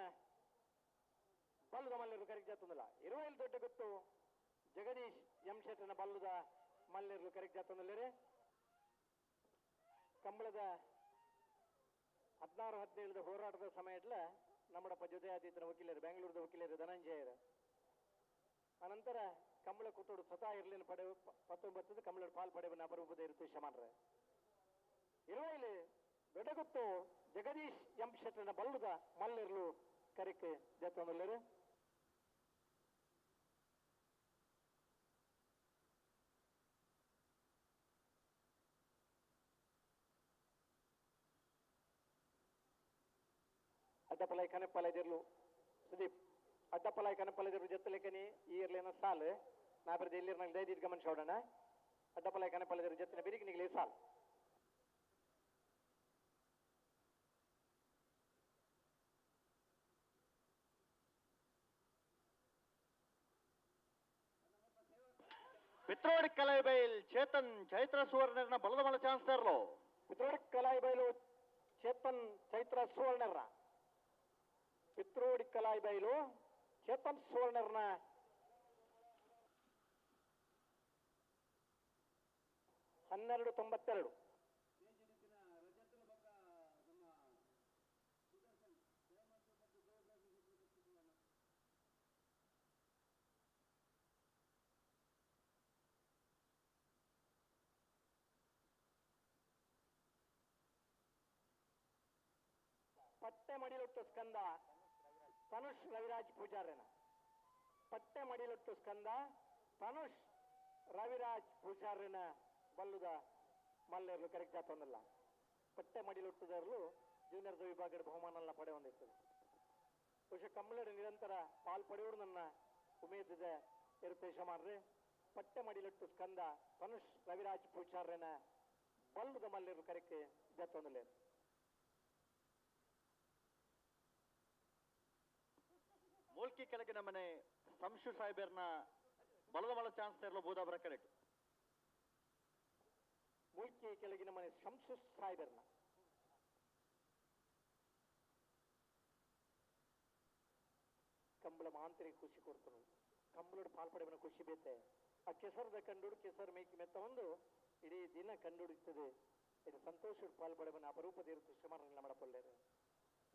ಬಲ್ಲದ ಮಲ್ಲರು ಕರೆಕ್ಟ್ ಜಾತಂದಲ್ಲ. ಇರುವಲ್ಲಿ ದೊಡ್ಡ ಗೊತ್ತು ಜಗದೀಶ್ ಎಂ ಶೆಟ್ಟನ ಬಲ್ಲದ ಮಲ್ಲರು ಕರೆಕ್ಟ್ ಜಾತಂದಲ್ಲರೇ. ಕಂಬಳದ 16-17 ಹೋರಾಟದ ಸಮಯದಲ್ಲ ನಮ್ಮಡಪ್ಪ ಜೊತೆ ಆದಿತ್ಯನ ವಕೀಲರು, ಬೆಂಗಳೂರದ ವಕೀಲರು ಧನಂಜಯರು. ಅನಂತರ ಕಂಬಳ ಕೂಟೋಡು ಸ್ವತಃ ಇರ್ಲಿನ ಪಡೆ 19 ಕಂಬಳ ಪಾಲ್ ಪಡೆವನ್ನ ಅಪರೂಪದ ಇರುತ್ತೆ ಶಮಾನ್ರೆ. ಇರುವಲ್ಲಿ ದೊಡ್ಡಗುತ್ತು ಜಗದೀಶ್ ಎಂ ಶೆಟ್ಟನ ಬಲ್ಲದ ಮಲ್ಲಿರ್ಲು ಕರಿಕೆ ಜತ್ತೊಂದುಲ್ಲರು. ಅಡ್ಡಪಲಾಯ್ ಕನಪಲಾಯ್ದಿರ್ಲು ಸುದೀಪ್ ಅಡ್ಡಪಲಾಯ್ ಕನಪಲಾಯ್ದಿರ್ಲು ಜತ್ತಲೇಕನಿ ಈ ಇರ್ಲೇನ ಸಾಲು ನಾ ಬರೆದ ಇಲ್ಲಿ ನಂಗೆ ದಯದೀಟ್ ಗಮನ ಸೋಡೋಣ. ಅಡ್ಡಪಲಾಯ್ ಕನಪಲಾಯ್ದಿರು ಜತ್ತಿನ ಬಿರಿಗಿ ನಿಗಲಿ ಸಾಲು. ಪಿತ್ರೋಡಿ ಕಲೈಬೈಲ್ ಚೇತನ್ ಚೈತ್ರ ಸುವರ್ಣನ ಬಲದ ಮಲ ಚಾನ್ಸ್ ತರಲು. ಪಿತ್ರೋಡಿ ಕಲೈಬೈಲು ಚೇತನ್ ಚೈತ್ರ ಸುವರ್ಣರ. ಪಿತ್ರೋಡಿ ಕಲಾಯಿಬೈಲು ಚೇತನ್ ಸುವರ್ಣರ್ನ 12.92. ಪಟ್ಟೆ ಮಡಿಲೊಟ್ಟು ಸ್ಕಂದ ತನುಷ್ ರವಿರಾಜ್ ಪೂಜಾರನ. ಪಟ್ಟೆ ಮಡಿಲೊಟ್ಟು ಸ್ಕಂದ ತನುಷ್ ರವಿರಾಜ್ ಪೂಜಾರನ ಬಲ್ಲುದ ಮಲ್ಲೇರ್ಲು ಕರೆಕ್ಟ್ ಜಾತೊಂದಲ್ಲ. ಪಟ್ಟೆ ಮಡಿಲೊಟ್ಟುದರ್ಲು ಜೂನಿಯರ್ ವಿಭಾಗದ ಬಹುಮಾನ ಪಡೆ ಹೊಂದಿರ್ತದೆ. ಬಹುಶಃ ಕಂಬಳದ ನಿರಂತರ ಪಾಲ್ ಪಡೆಯೋರು ನನ್ನ ಉಮೇದಿದೆ ಇರುತ್ತೆ ಶಮಾನ್ರಿ. ಪಟ್ಟೆ ಮಡಿಲೊಟ್ಟು ಸ್ಕಂದ ತನುಷ್ ರವಿರಾಜ್ ಪೂಜಾರನ ಬಲ್ಲುದ ಮಲ್ಲೇರ್ಲು ಕರೆಕ್ಟ್ ಜಾತೊಂದಲ್ಲ. ಮೂಲ್ಕಿ ಕೆಳಗಿನ ಮನೆ ಸಂಶು ಸಾಹೇಬರ್ನ ಬಲದ ಮಲ ಚಾನ್ಸ್ ತರಲು ಬೂದಾಬರ ಕರೆಕ್ಟ್. ಮೂಲ್ಕಿ ಕೆಳಗಿನ ಮನೆ ಶಂಸು ಸಾಹೇಬರ್ನ ಕಂಬಳ ಮಾಂತ್ರಿಕ ಖುಷಿ ಕೊಡ್ತನು. ಕಂಬಳೋಡು ಪಾಲ್ಪಡೆವನ ಖುಷಿ ಬೇತೆ. ಆ ಕೆಸರದ ಕಂಡುಡು ಕೆಸರು ಮೇಕಿ ಮೆತ್ತ ಒಂದು ಇಡೀ ದಿನ ಕಂಡುಡಿಸ್ತದೆ. ಇದು ಸಂತೋಷ ಪಾಲ್ಪಡೆವನ ಅಪರೂಪದ ಇರುತ್ತೆ ಶ್ರಮರನ್ನ ಮಾಡಪೊಲ್ಲೇರು.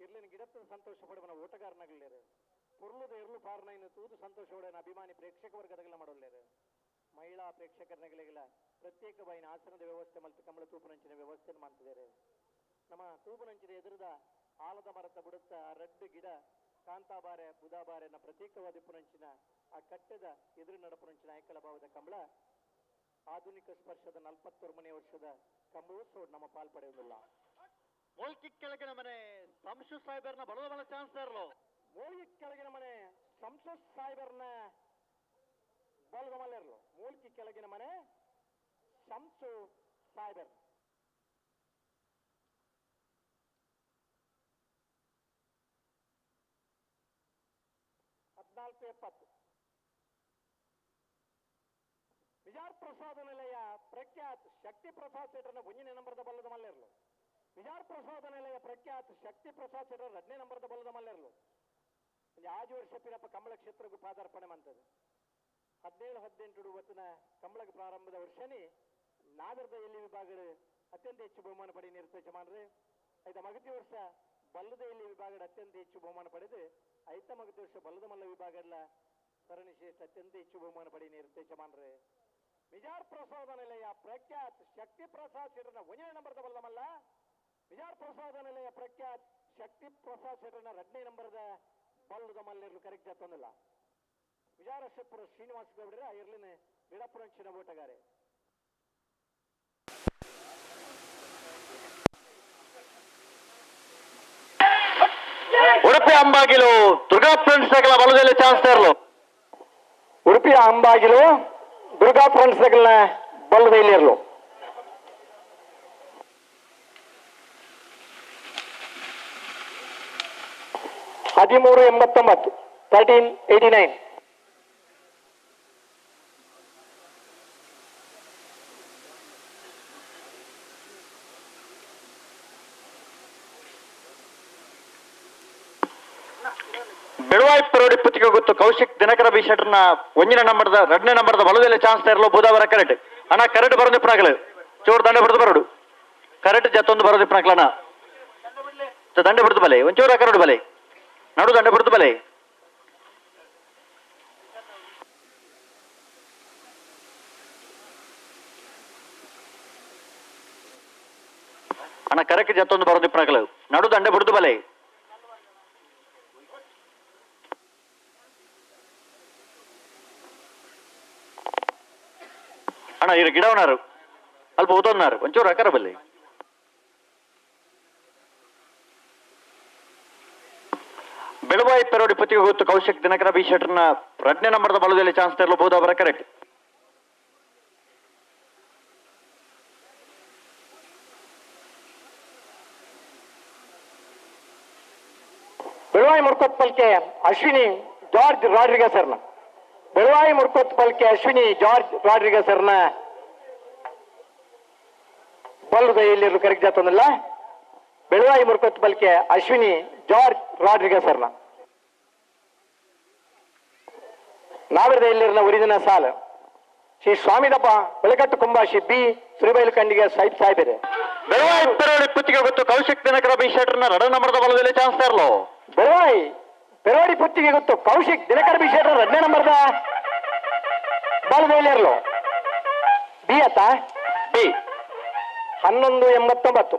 ಇರ್ಲಿನ ಗಿಡತ್ತದ ಸಂತೋಷ ಪಡೆವನ ಓಟಗಾರನಾಗಲೇರು. ಪೊರ್ಲುದ ಇರ್ಲು ಪಾರ್ನೈನ ತೂದು ಸಂತೋಷ ಪಡೆವನ ಅಭಿಮಾನಿ ಪ್ರೇಕ್ಷಕ ವರ್ಗದಗಲ ಮಾಡೋಲ್ಲೇರು. ಮಹಿಳಾ ಪ್ರೇಕ್ಷಕರನಗಲಿಗೆಲ್ಲ ಪ್ರತ್ಯೇಕವಾಯಿನ ಆಸನದ ವ್ಯವಸ್ಥೆ ಮತ್ತು ಕಂಬಳ ತೂಪುನಂಚಿನ ವ್ಯವಸ್ಥೆಯನ್ನು ಮಾಡ್ತಿದ್ದಾರೆ. ನಮ್ಮ ತೂಪುನಂಚಿನ ಎದುರದ ಆಲದ ಮರತ ಬಿಡುತ್ತ ಆ ರಡ್ಡು ಗಿಡ ಕಾಂತಾಬಾರೆ ಬುಧಾಬಾರೆನ ಪ್ರತ್ಯೇಕವಾದ ಪುನಂಚಿನ ಆ ಕಟ್ಟೆದ ಎದುರು ನಡಪುನಂಚಿನ ಐಕಳ ಭಾವದ ಕಂಬಳ ಆಧುನಿಕ ಸ್ಪರ್ಶದ 41ನೇ ವರ್ಷದ ಕಂಬಳೋತ್ಸವ ನಮ್ಮ ಪಾಲ್ಪಡೆಯುವುದಿಲ್ಲ. ಮೂಲ್ಕಿ ಕೆಳಗಿನ ಮನೆ ಸಂಶು ಸಾಹೇಬರ್ನ ಬಲದ ಮಲ ಚಾನ್ಸ್ ತರಲು. ಮೂಲ್ಕಿ ಕೆಳಗಿನ ಮನೆ ಸಂಶು ಸಾಹೇಬರ್ನ ಬಲದ ಮಲೆರ್ಲು. ಮೂಲ್ಕಿ ಕೆಳಗಿನ ಮನೆ ಶಂಸು ಸಾಹೇಬರ್. 14.70. ವಿಜಾರ್ ಪ್ರಸಾದ ನಿಲಯ ಪ್ರಖ್ಯಾತ್ ಶಕ್ತಿ ಪ್ರಸಾದ್ ಶೆಟ್ಟರ್ನ ಒಂದನೇ ನಂಬರದ ಬಲ್ಲದ ಮಲ್ಲೆರ್ಲು. ವಿಜಾರ್ ಪ್ರಸಾದ ನಿಲಯ ಪ್ರಖ್ಯಾತ್ ಶಕ್ತಿ ಪ್ರಸಾದ್ ಶೆಟ್ಟರ್ 2ನೇ ನಂಬರದ ಬಲ್ಲದ ಮಲ್ಲೆರ್ಲು. ಆಜು ವರ್ಷ ಪಿರಪ್ಪ ಕಂಬಳ ಕ್ಷೇತ್ರಕ್ಕೂ ಪಾದಾರ್ಪಣೆ ಮಂತದೆ. 17-18 ವತ್ತಿನ ಕಂಬಳಕ್ಕೆ ಪ್ರಾರಂಭದ ವರ್ಷನೇ ನಾಗರದ ಎಲ್ಲಿ ವಿಭಾಗದ ಅತ್ಯಂತ ಹೆಚ್ಚು ಬಹುಮಾನ ಪಡೆಯ ನಿರುತ್ತ ಯಜಮಾನ್ರಿ. ಐತ ಮಗತಿ ವರ್ಷ ಬಲ್ಲದ ಎಲ್ಲಿ ವಿಭಾಗದ ಅತ್ಯಂತ ಹೆಚ್ಚು ಬಹುಮಾನ ಪಡೆದು ಐತ ಮಗತಿ ವರ್ಷ ಬಲ್ಲದ ಮಲ್ಲ ವಿಭಾಗದ ಸರಣಿ ಶ್ರೇಷ್ಠ ಅತ್ಯಂತ ಹೆಚ್ಚು ಬಹುಮಾನ ಪಡೆಯ ನಿರುತ್ತ ಯಜಮಾನ್ರಿ. ವಿಜಾರ್ ಪ್ರಸಾದ ನಿಲಯ ಪ್ರಖ್ಯಾತ್ ಶಕ್ತಿ ಪ್ರಸಾದ್ ಶೆಟ್ಟರ್ನ 1ನೇ ನಂಬರದ ಬಲ್ಲದ ಮಲ್ಲ. ವಿಜಾರ್ ಪ್ರಸಾದ ನಿಲಯ ಪ್ರಖ್ಯಾತ್ ಶಕ್ತಿ ಪ್ರಸಾದ್ ಶೆಟ್ಟರ್ನ 2ನೇ ನಂಬರದ ಬಲ್ಲದ ಮಲ್ಲಿರ್ಲು ಕರೆಕ್ಟ್ ಜಾತೊಂದಿಲ್ಲ. ವಿಜಾರಶಪುರ ಶ್ರೀನಿವಾಸ ಗೌಡರ ಇರ್ಲಿನ ವಿಡಪುರಂಚಿನ ಓಟಗಾರೆ. ಉಡುಪಿ ಅಂಬಾಗಿಲು ದುರ್ಗಾ ಫ್ರೆಂಡ್ಸ್ ಬಲದಲ್ಲಿ ಚಾನ್ಸ್ ತರಲು. ಉಡುಪಿಯ ಅಂಬಾಗಿಲು ದುರ್ಗಾ ಫ್ರೆಂಡ್ಸ್ ಬಲ್ಲದ ಇಲ್ಲಿರಲು. 1389 1389. ಬೆಳವಾಯಿ ಪರೋಡಿ ಪುತ್ತಿಗೆ ಗೊತ್ತು ಕೌಶಿಕ್ ದಿನಕರ ಬಿ ಶೆಟ್ಟರ್ನ ಒಂಜಿನ ನಂಬರ್ದ ಎರಡನೇ ನಂಬರ್ದ ಬಲದಲ್ಲಿ ಚಾನ್ಸ್ ಇರಲು ಬುಧವಾರ ಕರೆಕ್ಟ್ ಅಣ್ಣ. ಕರೆಕ್ಟ್ ಬರೋದು ಇಪ್ಪನಾಗಲು ಚೂರು ದಂಡೆ ಬರೆದು ಬರೋಡು ಕರೆಕ್ಟ್ ಜತ್ತೊಂದು ಬರೋದು ಇಪ್ಪನಾಗ್ಲಣ್ಣ. ದಂಡೆ ಬಿಡ್ದು ಬಲೆ ಒಂಚೂರು ಕರಡು ಬಲೆ ನಡು ದಂಡೆ ಬಿಡ್ದು ಬಲೆ. ಅಣ್ಣ ಕರೆಕ್ಟ್ ಜತ್ತೊಂದು ಬರೋದು ಇಪ್ಪನಾಗಲು ನಡು ದಂಡೆ ಬಿಡ್ದು ಬಲೆ. ಅಣ್ಣ ಇರು ಗಿಡವನಾರು ಅಲ್ಪ ಊತೊಂದಾರು ಒಂಚೂರು ಅಕರ ಬಲ್ಲಿ. ಬೆಳವಾಯಿ ಪೆರೋಡಿ ಪತಿಗೆ ಗೊತ್ತು ಕೌಶಿಕ್ ದಿನಕರ ಬಿ ಶೆಟ್ಟರ್ನ ಎರಡನೇ ನಂಬರ್ದ ಬಲದಲ್ಲಿ ಚಾನ್ಸ್ ತರಲು ಬಹುದವರ ಕರೆಕ್ಟ್. ಬೆಳವಾಯಿ ಮುರ್ಕೋತ್ ಪಲ್ಕೆ ಅಶ್ವಿನಿ ಜಾರ್ಜ್ ರಾಡ್ರಿಗಸ್ ಸರ್ನ. ಬೆಳವಾಯಿ ಮುರ್ಕೋತ್ ಪಲ್ಕೆ ಅಶ್ವಿನಿ ಜಾರ್ಜ್ ರಾಡ್ರಿಗಸ್ ಸರ್ನ ಬಲ್ಲದ ಎಲ್ಲಿರಲು ಕರೆಕ್ಟ್ ಜಾತಂದಲ್ಲ. ಬೆಳವಾಯಿ ಮುರ್ಕೋತ್ ಪಲ್ಕೆ ಅಶ್ವಿನಿ ಜಾರ್ಜ್ ರಾಡ್ರಿಗಸ್ ಸರ್ನ ನಾವಿರದ ಎಲ್ಲಿರನ ಒರಿದಿನ ಸಾಲ ಶ್ರೀ ಸ್ವಾಮಿದಪ್ಪ ಬೆಳಕಟ್ಟು ಕುಂಬಾಶಿ ಬಿ ಸುರಿಬೈಲು ಖಂಡಿಗೆ ಸಾಹಿಬ್ ಸಾಹೇಬರೆ. ಬೆಳವಾಯಿ ಪೆರೋಡಿ ಪುತ್ತಿಗೆ ಗೊತ್ತು ಕೌಶಿಕ್ ದಿನಕರ ಬಿ ಶೆಟ್ಟರ್ನ ಎರಡನೇ ನಂಬರ್ದ ಬಲದಲ್ಲಿ ಚಾನ್ಸ್ ತರಲು. ಬೆಳವಾಯಿ ಪೆರೋಡಿ ಪುತ್ತಿಗೆ ಗೊತ್ತು ಕೌಶಿಕ್ ದಿನಕರ ಬಿ ಶೆಟ್ಟರ್ ಎರಡನೇ ನಂಬರ್ದ ಬಲದಲ್ಲಿರಲು ಬಿ ಅತ್ತ ಬಿ 1189.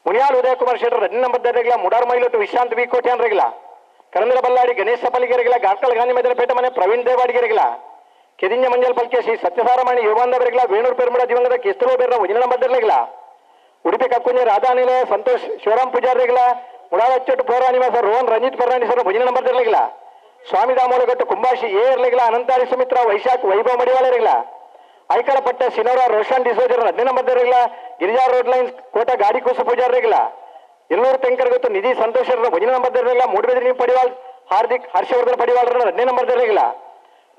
ಮುನಿಯಾಲ್ ಉದಯಕುಮಾರ್ ಶೆಟ್ಟರ್ ಎರಡನೇ ನಂಬರ್ ರೆಗ್ಲ ಮುಡಾರ್ ಮೈಲೊಟ್ಟು ವಿಶ್ರಾಂತ್ ಬಿ ಕೋಟ್ಯಾನ್ ರೆಗ್ಲ ಕರಂದ್ರ ಬಲ್ಲಾಡಿ ಗಣೇಶ್ ಸಪಲಿಗೆ ರೆಗ್ಲ ಗಾಟ್ಕಲ್ ಗಾಂಧಿ ಮೈದಾನ ಪೇಟೆ ಮನೆ ಪ್ರವೀಣ್ ದೇವಾಡಿಗೆ ರೆಗ್ಲ ಕೆದಿಂಜ ಮಂಜಲ್ ಪಲ್ಕೆ ಶ್ರೀ ಸತ್ಯಸಾರಮಣಿ ಯುವಾಂದ ರೆಗ್ಲ ವೇಣೂರು ಪೆರ್ಮುಡ ದಿವಂಗತ ಕಿಸ್ತರು ಬೇರ್ನ ಒಂಜನ ನಂಬರ್ ರೆಗ್ಲ ಉಡುಪಿ ಕಕ್ಕುಂಜೆ ರಾಧಾ ನಿಲಯ ಸಂತೋಷ್ ಶಿವರಾಮ್ ಪೂಜಾರಿ ರೆಗ್ಲ ಮುಡಾಳ ಅಚ್ಚೊಟ್ಟು ಪೋರಾ ನಿವಾಸ ರೋಹನ್ ರಂಜಿತ್ ಫರ್ನಾಂಡಿಸ್ ಅವರ ಭಜನೆ ನಂಬರ್ ಇರಲಿಲ್ಲ. ಸ್ವಾಮಿ ದಾಮೋಲಗಟ್ಟು ಕುಂಬಾಶಿ ಎ ಇರಲಿಲ್ಲ. ಅನಂತಾರಿ ಸುಮಿತ್ರಾ ವೈಶಾಖ್ ವೈಭವ್ ಮಡಿವಾಳ ಇರಲಿಲ್ಲ. ಐಕಳ ಪಟ್ಟ ಸಿನೋರ ರೋಷನ್ ಡಿಸೋಜರ್ 15 ನಂಬರ್ ಇರಲಿಲ್ಲ. ಗಿರಿಜಾ ರೋಡ್ ಲೈನ್ಸ್ ಕೋಟ ಗಾಡಿ ಕೂಸು ಪೂಜಾರಿ ಇರಲಿಲ್ಲ. ಎಲ್ಲೂರು ತೆಂಕರ್ ಗೊತ್ತು ನಿಧಿ ಸಂತೋಷ್ ಭಜನೆ ನಂಬರ್ ಇರಲಿಲ್ಲ. ಮೂಡಬಿದ್ರಿ ಪಡಿವಾಳ್ ಹಾರ್ದಿಕ್ ಹರ್ಷವರ್ಧನ್ ಪಡಿವಾಳರ 15 ನಂಬರ್ ಇರಲಿಲ್ಲ.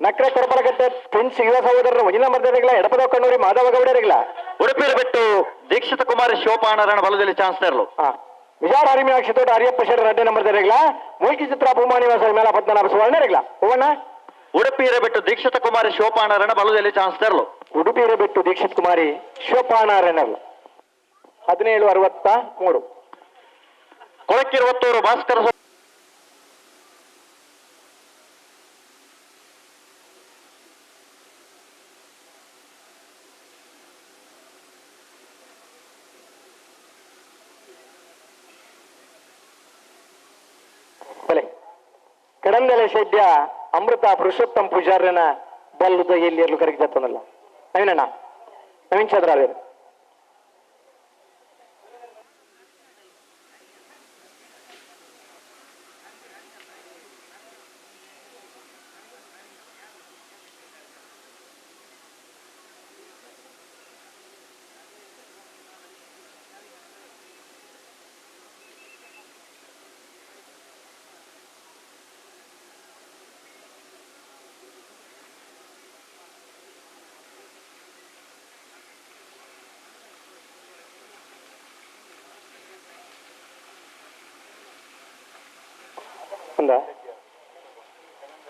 ನಕ್ರೆ ಕೊರಪಲಗಟ್ಟೆ ಪ್ರಿನ್ಸ್ ಯುವ ಸಹೋದರರ ಭಜನೆ ನಂಬರ್ ಇರಲಿಲ್ಲ. ಎಡಪದ ಕಣ್ಣೂರಿ ಮಾಧವ ಗೌಡ ಇರಲಿಲ್ಲ. ಉಡುಪಿಯ ಬಿಟ್ಟು ದೀಕ್ಷಿತ ಕುಮಾರಿ ಶಿವಪಾಣರಣ ಬಲದಲ್ಲಿ ಚಾನ್ಸ್ ಇರಲು. ವಿಜಾರ ಹರಿಮೀನಾಕ್ಷಿ ತೋಟ ಹರಿಯಪ್ಪ ಶೆಟ್ಟರ್ 2 ನಂಬರ್ ಇರಲಿಲ್ಲ. ಮೂಲ್ಕಿ ಚಿತ್ರ ಭೂಮಾನಿವಾಸ ಮೇಲ ಪದ್ಮನಾಭ ಸುವರ್ಣ ಇರಲಿಲ್ಲ. ಹೂವಣ್ಣ ಉಡುಪಿ ಬಿಟ್ಟು ದೀಕ್ಷಿತ ಕುಮಾರಿ ಶಿವಪಾಣರಣ ಬಲದಲ್ಲಿ ಚಾನ್ಸ್ ಇರಲು. ಉಡುಪಿ ಬಿಟ್ಟು ದೀಕ್ಷಿತ್ ಕುಮಾರಿ ಶಿವಪಾಣರಣ 1763. ಕೊಳಕಿರುವತ್ತೂರು ಭಾಸ್ಕರ ಕಡಂದಲೆ ಶೆಡ್ಯ ಅಮೃತ ಪುರುಷೋತ್ತಮ ಪೂಜಾರ್ಯನ ಬಲ್ಲುದ ಎಲ್ಲಿ ಕರಗಿದತ್ತನಲ್ಲ. ನವೀನಣ್ಣ ನವೀನ್ ಚಂದ್ರ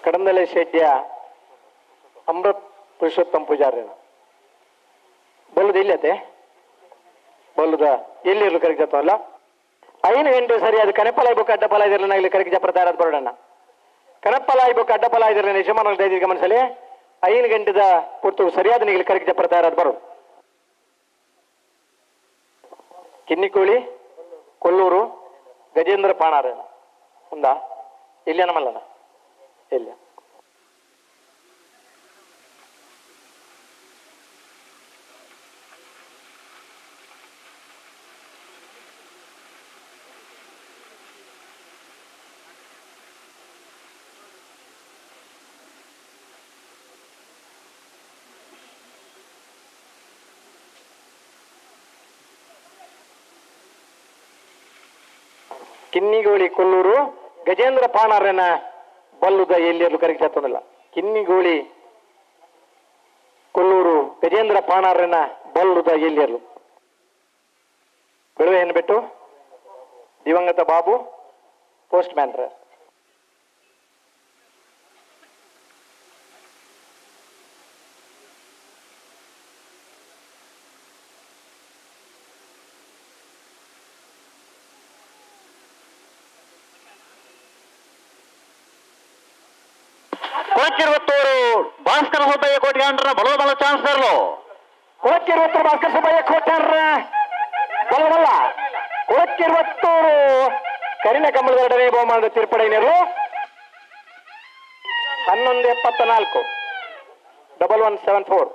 ಕಡಂದಲೆ ಶೆಡ್ಯ ಅಮೃತ್ ಪುರುಷೋತ್ತಮ ಪೂಜಾರಿ ಬಲ್ಲುದ ಇಲ್ಲತೆ ಬಲ್ಲುದ ಎಲ್ಲಿ ಇರಲು ಕರೆಕ್ಟ್ ಅಲ್ಲ. 5 ಗಂಟೆ ಸರಿ ಅದು ಕನೆಪಲ ಬುಕ್ ಅಡ್ಡಪಲ ಇದಿರಲಿಲ್ಲ. ಇಲ್ಲಿ ಕರೆಕ್ಟ್ ಜಪ್ರದಾರ ಬರೋಣ. ಕನಪ್ಪಲ ಬುಕ್ ಅಡ್ಡಪಲ ಇದಿರಲಿಲ್ಲ. ಯಜಮಾನ ಗಮನಿಸಲಿ 5 ಗಂಟೆದ ಪುರ್ತು ಸರಿಯಾದ ನೀವು ಕರೆಕ್ಟ್ ಜಪ್ರದಾರ ಬರೋ. ಕಿನ್ನಿಕೋಳಿ ಕೊಲ್ಲೂರು ಗಜೇಂದ್ರ ಪಾಣಾರ ఉందా ಇಲ್ಲ ನಮ್ಮಲ್ಲನ ಇಲ್ಲ. ಕಿನ್ನಿಗೋಳಿ ಕೊಲ್ಲೂರು ಗಜೇಂದ್ರ ಪಾಣಾರನ ಬಲ್ಲುದ ಎಲ್ಲಿಯಲ್ಲೂ ಕರೆಗೆ ಜಾತೊಂದಿಲ್ಲ. ಕಿನ್ನಿಗೋಳಿ ಕೊಲ್ಲೂರು ಗಜೇಂದ್ರ ಪಾಣಾರನ ಬಲ್ಲುದ ಎಲ್ಲಿಯಲ್ಲೂ. ಬೆಳುವೆಯನ್ನು ಬಿಟ್ಟು ದಿವಂಗತ ಬಾಬು ಪೋಸ್ಟ್ ಮ್ಯಾನ್. ಕೊಳಕಿರುವತ್ತೂರು ಭಾಸ್ಕರ ಸುಬ್ಬಯ್ಯ ಕೋಟ್ಯಾಂಡ್ರ ಬಲೋ ಬಲ ಚಾನ್ಸ್ ತರಲು. ಕೊಳಕಿರುವತ್ತೂರು ಭಾಸ್ಕರ ಸುಬ್ಬಯ್ಯ ಕೋಟ್ಯಾಂಡ್ರ ಬಲವಲ್ಲ. ಕೊಳಕಿರುವತ್ತೂರು ಕರಿನ ಕಮಲದ ಎರಡನೇ ಬಹುಮಾನದ ತೀರ್ಪಡೆಯರು 11:74 1174.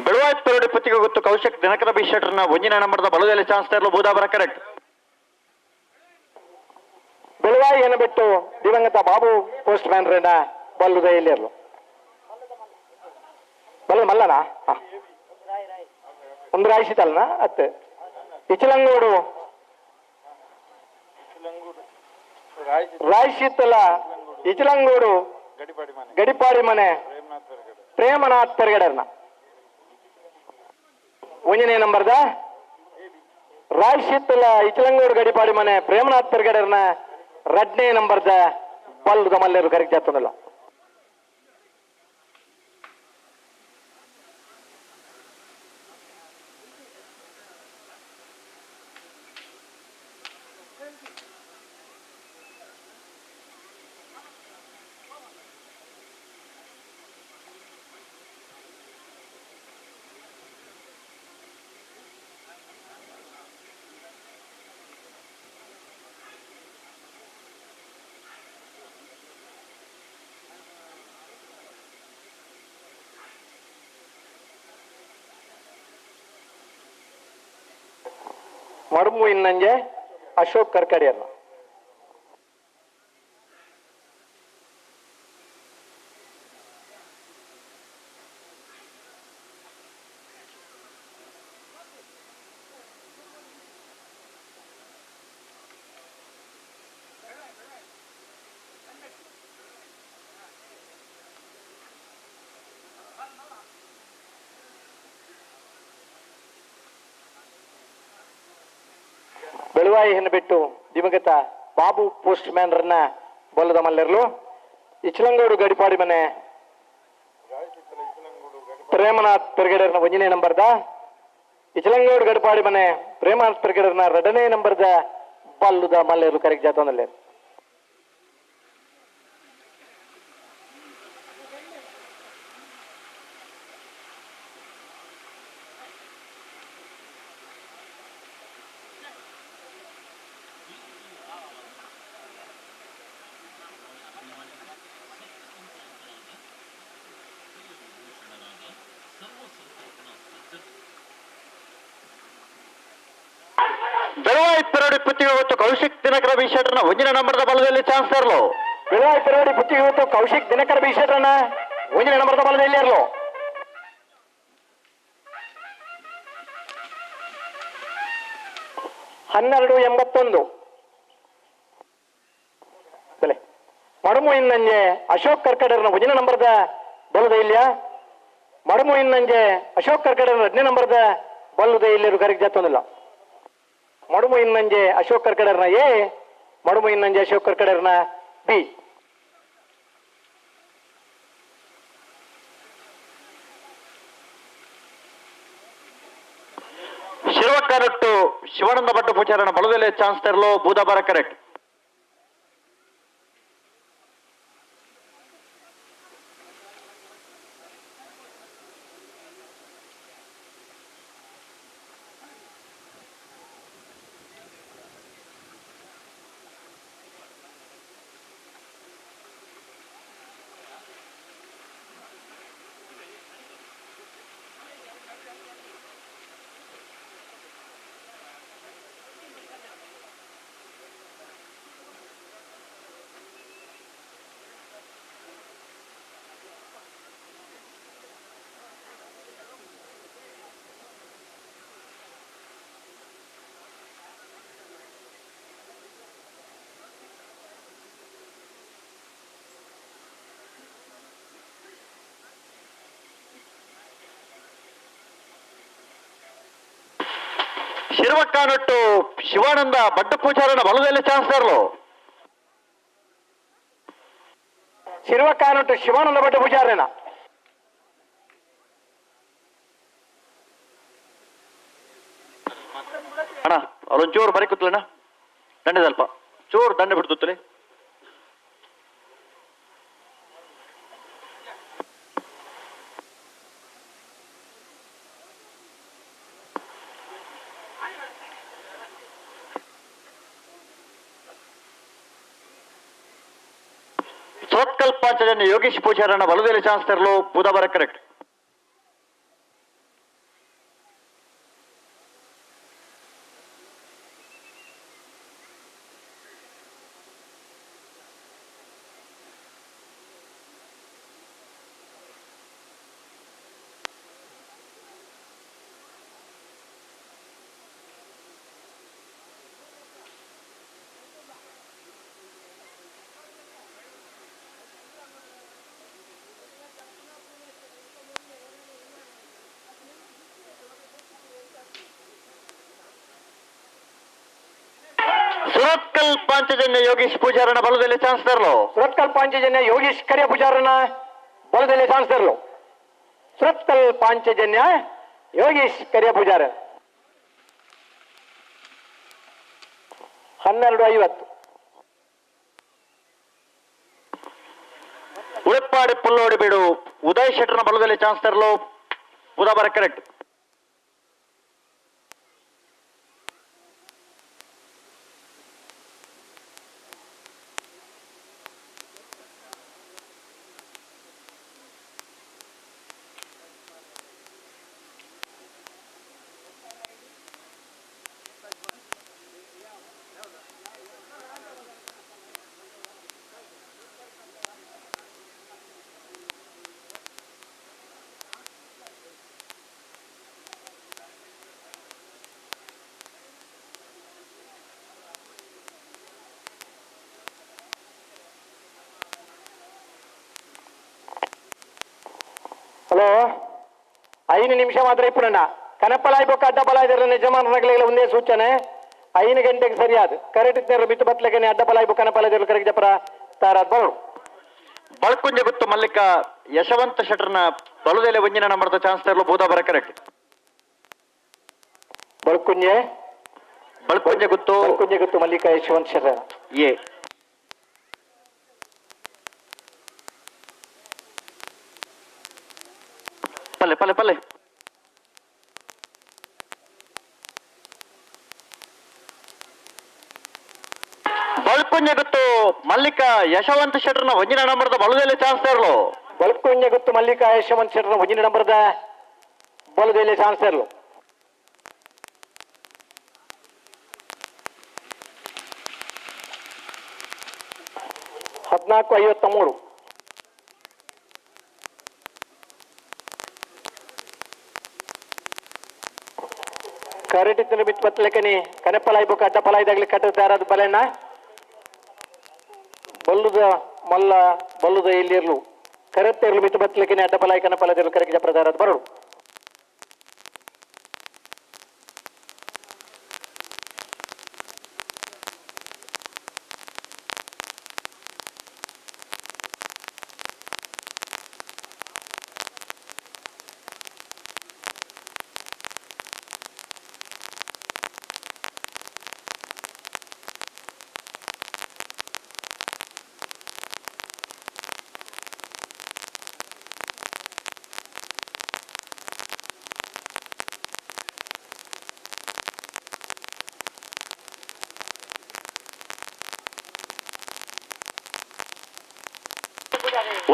ಬೆಳುವಾಯ್ಪೆರಡು ಪುತ್ತಿಗೆ ಗೊತ್ತು ಕೌಶಿಕ್ ದಿನಕರ ಬಿ ಶೆಟ್ಟರ್ನ ಒಂದಿನ ನಂಬರ್ದ ಬಲದಲ್ಲಿ ಚಾನ್ಸ್ ತರಲು ಬೂದಾಬರ ಕರೆಕ್ಟ್. ಬೆಳುವಾಯಿ ಏನು ಬಿಟ್ಟು ದಿವಂಗತ ಬಾಬು ಪೋಸ್ಟ್ ಮ್ಯಾನ್ ರೇನ ಬಲ್ಲುದ ಎಲ್ಲಿರಲು ಬಲ್ಲ ಮಲ್ಲನಾ ಒಂದು ರಾಯಿಸಿತಲ್ನ ಅತ್ತೆ ಇಚಲಂಗೋಡು ರಾಯಿಸಿತ್ತಲ ಇಚಲಂಗೋಡು ಗಡಿಪಾಡಿ ಮನೆ ಪ್ರೇಮನಾಥ್ ಪೆರಗಡರ್ನ ಒಂದನೇ ನಂಬರ್ದ ರಾಯಿಸಿತ್ತಲ ಇಚಲಂಗೋಡು ಗಡಿಪಾಡಿ ಮನೆ ಪ್ರೇಮನಾಥ್ ಪೆರಗಡರ್ನ ರಡ್ನೇ ನಂಬರ್ದ ಬಲ್ಲುದ ಮಲ್ಲೇರು ಕರೆಕ್ಟ್ ಜಾತನಲ್ಲ. ಮರುಮು ಇನ್ನಂಜೆ ಅಶೋಕ್ ಕರ್ಕಡಿಯರ್ನ. ಬೆಳುವಾಯಿ ಹೆಣ್ಣು ಬಿಟ್ಟು ದಿವಂಗತ ಬಾಬು ಪೋಸ್ಟ್ ಮ್ಯಾನ್ ರನ್ನ ಬಲ್ಲದ ಮಲ್ಲೆರ್ಲು. ಇಚಲಂಗೋಡು ಗಡಿಪಾಡಿ ಮನೆ ಪ್ರೇಮನಾಥ್ ಪೆರ್ಗಡರ್ನ ಒಂದನೇ ನಂಬರ್ದ ಇಚಲಂಗೋಡು ಗಡಿಪಾಡಿ ಮನೆ ಪ್ರೇಮನಾಥ್ ಪೆರ್ಗಡರ್ನ ಎರಡನೇ ನಂಬರ್ದ ಬಲ್ಲುದ ಮಲ್ಲೆರ್ಲು ಕರೆಕ್ಟ್ ಜಾತವನಲ್ಲಿ. ಬೆಳವಾಯಿ ಪುತ್ತಿಗೆ ಹೊತ್ತು ಕೌಶಿಕ್ ದಿನಕರ ಬಿ ಶೆಟ್ಟರ್ನ ಒಂದಿನ ನಂಬರ್ದ ಬಲದಲ್ಲಿ ಚಾನ್ಸ್ ತರಲು. ಬೆಳವಾಯಿ ಪೆರಡಿ ಪುತ್ತಿಗೆ ಹೊತ್ತು ಕೌಶಿಕ್ ದಿನಕರ ಬಿ ಶೆಟ್ಟರ್ನ ಒಂದಿನ ನಂಬರ್ದ ಬಲದಲ್ಲಿ ಇರಲು. 12:81 ಬೆಲೆ. ಮಡುಮು ಇನ್ನಂಜೆ ಅಶೋಕ್ ಕರ್ಕಡರ್ನ ಒಂದಿನ ನಂಬರ್ದ ಬಲದ ಇಲ್ಲಿಯ. ಮಡುಮು ಇನ್ನಂಜೆ ಅಶೋಕ್ ಕರ್ಕಡರ್ನ 2ನೇ ನಂಬರ್ದ ಬಲ್ಲುದ ಇಲ್ಲಿರು ಕರೆಕ್ಟ್ ಜಾತೊಂದಿಲ್ಲ. ಮಡುಮು ಇನ್ನಂಜೆ ಅಶೋಕ್ ಕರ್ಕಡರ್ನ ಎ, ಮಡುಮು ಇನ್ನಂಜೆ ಅಶೋಕ್ ಕರ್ಕಡರ್ನ ಬಿ. ಶಿವಕರಟ್ಟು ಶಿವಾನಂದ ಭಟ್ ಪೂಜಾರನ ಬಲದಲ್ಲಿ ಚಾನ್ಸ್ ತರಲು ಬೂದಾಬಾರ ಕರೆಕ್ಟ್. ಶಿರ್ವಕ್ಕಾನೊಟ್ಟು ಶಿವಾನಂದ ಬಡ್ಡ ಪೂಜಾರನ ಬಲದಲ್ಲಿ ಚಾನ್ಸರ್ಲು. ಶಿರ್ವಕ್ಕಾನೊಟ್ಟು ಶಿವಾನಂದ ಬಡ್ಡ ಪೂಜಾರನ. ಅಣ್ಣ ಅವರೊಂಚೂರು ಬರಿ ಕೂತ್ಲಣ್ಣ, ದಂಡೆ ಸ್ವಲ್ಪ ಚೂರು ದಂಡೆ ಬಿಡ್ತುತ್ತಲೆ. ಸೋತ್ಕಲ್ ಪಾಂಚಜನ್ಯ ಯೋಗೇಶ್ ಪೂಜಾರಣ್ಣ ಬಲದಲ್ಲಿ ಚಾನ್ಸ್ ತರಲು ಬುಧವಾರ ಕರೆಕ್ಟ್. ಸುರತ್ಕಲ್ ಪಾಂಚಜನ್ಯ ಯೋಗೇಶ್ ಪೂಜಾರನ ಬಲದಲ್ಲಿ ಚಾನ್ಸ್ ತರಲು. ಸುರತ್ಕಲ್ ಪಾಂಚಜನ್ಯ ಯೋಗೇಶ್ ಕರಿಯ ಪೂಜಾರನ ಬಲದಲ್ಲಿ ಚಾನ್ಸ್ ತರಲು. ಸುರತ್ಕಲ್ ಪಾಂಚಜನ್ಯ ಯೋಗೇಶ್ ಕರಿಯ ಪೂಜಾರ. 12:50. ಉಳಪ್ಪಾಡಿ ಪುಲ್ಲೋಡಿ ಬೀಡು ಉದಯ್ ಶೆಟ್ಟರ್ನ ಬಲದಲ್ಲಿ ಚಾನ್ಸ್ ತರಲು ಬುಧವಾರ ಕರೆಕ್ಟ್. ಹಲೋ, 5 ನಿಮಿಷ ಮಾತ್ರ ಇಪ್ಪುನಣ್ಣ. ಕನಪಲಾಯ್ಬೊಕ್ಕ ಅಡ್ಡಪಲಾಯ್ದರ ಯಜಮಾನರಾಗಲಿಲ್ಲ ಒಂದೇ ಸೂಚನೆ, 5 ಗಂಟೆಗೆ ಸರಿಯಾದ ಕರೆಕ್ಟ್ ಮಿತ್ತು ಬತ್ಲಗನೆ ಅಡ್ಡಪಲಾಯ್ಬು ಕನಪಲಾಯ್ದರು ಕರೆಗೆ ಜಪರ ತಾರಾದ್ ಬರೋಡು. ಬಳಕುಂಜ ಗುತ್ತು ಮಲ್ಲಿಕ ಯಶವಂತ ಶೆಟ್ಟರ್ನ ಬಲದೆಲೆ ಒಂಜಿನ ನಂಬರ್ದ ಚಾನ್ಸ್ ತರಲು ಬೂದಾಬರ ಕರೆಕ್ಟ್. ಬಳಕುಂಜೆ ಬಳಕುಂಜ ಗುತ್ತು ಬಳಕುಂಜೆ ಗುತ್ತು ಮಲ್ಲಿಕ ಯಶವಂತ ಶೆಟ್ಟರ್ ಎ. ಪಲ್ಲೆ ಪಲ್ಲೆ ಪಲ್ಲೆ ಬಳ್ಕುಂಜ ಗುತ್ತು ಮಲ್ಲಿಕ ಯಶವಂತ ಶೆಟ್ಟರ್ನ ಒಂಜಿನ ನಂಬರ್ದ ಬಲದಲ್ಲಿ ಚಾನ್ಸ್ ತರಲು. ಬಳ್ಕುಂಜ ಗುತ್ತು ಮಲ್ಲಿಕ ಯಶವಂತ ಶೆಟ್ಟರ್ನ ಒಂಜಿನ ನಂಬರ್ದ ಬಲದಲ್ಲಿ ಚಾನ್ಸ್ ತರಲು. 14:53. ಕರೆಟಿತ್ತಿನ ಬಿಟ್ಟು ಬತ್ತಲಕನಿ ಕನೆಪಲಾಯ್ಬೇಕು ಅಡ್ಡಪಲಾಯ್ದಾಗ್ಲಿ ಕಟ್ಟದಾರದ ಬಲೆನ ಬಲ್ಲುದ ಮಲ್ಲ ಬಲ್ಲುದ ಎಲ್ಲಿರ್ಲು ಕರೆತ್ತೇರ್ಲು ಬಿಟ್ಟು ಬತ್ತಲಕನಿ ಅಡ್ಡಪಲಾಯ್ ಕನಪಲಾಯ್ದಿರ್ಲು ಕರೆಗೆ ಜಪ್ರದಾರದ ಬರಡು.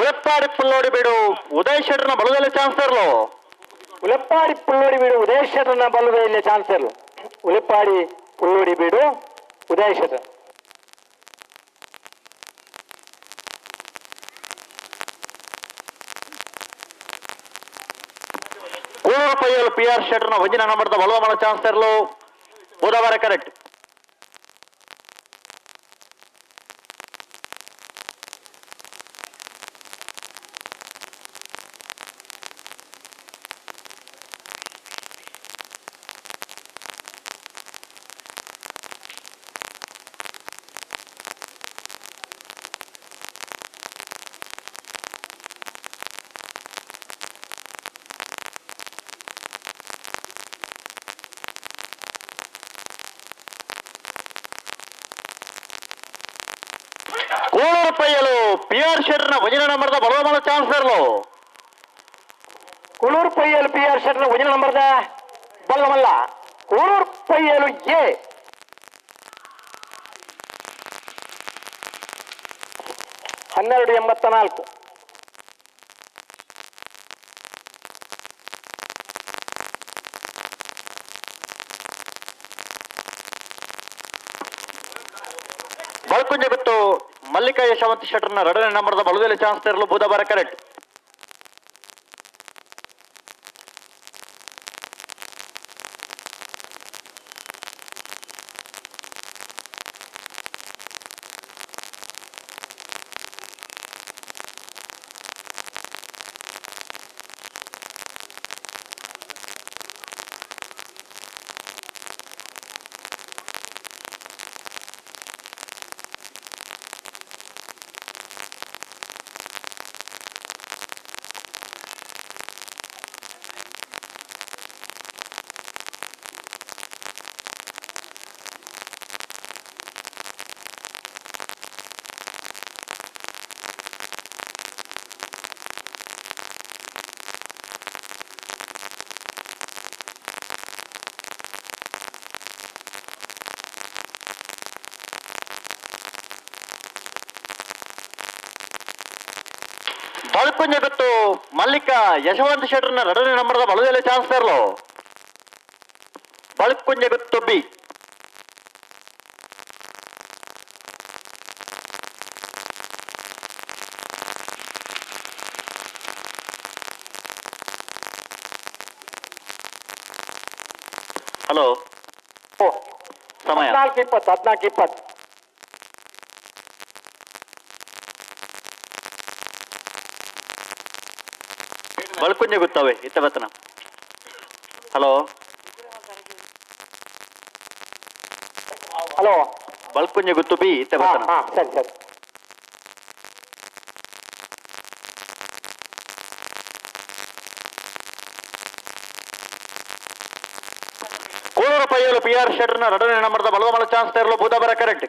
ಉಳಪ್ಪಾಡಿ ಪುಲ್ಲೋಡಿ ಬೀಡು ಉದಯ್ ಶೆಟ್ಟರ್ನ ಬಲದಲ್ಲಿ ಚಾನ್ಸ್ ತರಲು. ಉಳಪ್ಪಾಡಿ ಪುಲ್ಲೋಡಿ ಬೀಡು ಉದಯ್ ಶೆಟ್ಟರ್ನ ಬಲದಲ್ಲಿ ಚಾನ್ಸ್ ತರಲು. ಉಳಪ್ಪಾಡಿ ಪುಲ್ಲೋಡಿ ಬೀಡು ಉದಯ್ ಶೆಟ್ಟರ್. ಕೂಳೂರು ಪೈಯಲು ಪಿ ಆರ್ ಶೆಟ್ಟರ್ನ ಒಂಜಿನ ನಂಬರ್ದ ಬಲವ ಚಾನ್ಸ್ ತರಲು ಬುಧವಾರ ಕರೆಕ್ಟ್. ಕೋಳೂರು ಪೈಯಲು ಪಿ ಆರ್ ಶೆಟ್ಟರ್ನ ಒಂಜಿನ ನಂಬರ್ದ ಬಲವಮಲ ಚಾನ್ಸರ್ಲು. ಕುಳೂರು ಪೈಯಲು ಪಿ ಆರ್ ಶೆಟ್ಟರ್ನ ಒಂಜಿನ ನಂಬರ್ದ ಬಲ್ಲಮಲ್ಲ. ಕೂಳೂರು ಪೈಯಲು ಎ. 12.84. ಬಳ್ಕುಂಜೆ ಬಿತ್ತು ಮಲ್ಲಿಕಾ ಯಶವಂತ ಶೆಟ್ಟರ್ನ ಎರಡನೇ ನಂಬರ್ದ ಬಲದಲ್ಲಿ ಚಾನ್ಸ್ ತರಲು ಬುಧವಾರ ಕರೆಕ್ಟ್. ಬಳ್ಕುಂಜೆ ಬಿತ್ತು ಮಲ್ಲಿಕಾ ಯಶವಂತ ಶೆಟ್ಟರ್ನ ಎರಡನೇ ನಂಬರ್ದ ಬಲದಲ್ಲಿ ಚಾನ್ಸ್ ತರಲು. ಬಳ್ಕುಂಜೆ ಗುತ್ತು ಬಿ. ಹಲೋ, ಸಮಯ 14:20. 14:20. ಬಳ್ಕುಂಜೆ ಗುತ್ತವೆ ಇತ್ತವತನ. ಹಲೋ ಹಲೋ, ಬಳ್ಕುಂಜೆ ಗುತ್ತು ಬಿ ಇತ್ತವತನ. ಸರಿ ಸರಿ. ಕೋಳೂರು ಪೈಯಲು ಪಿ ಆರ್ ಶೆಟ್ಟರ್ನ ಎರಡನೇ ನಂಬರ್ದ ಬಲವಮಲ ಚಾನ್ಸ್ ತರಲು ಬುಧವಾರ ಕರೆಕ್ಟ್.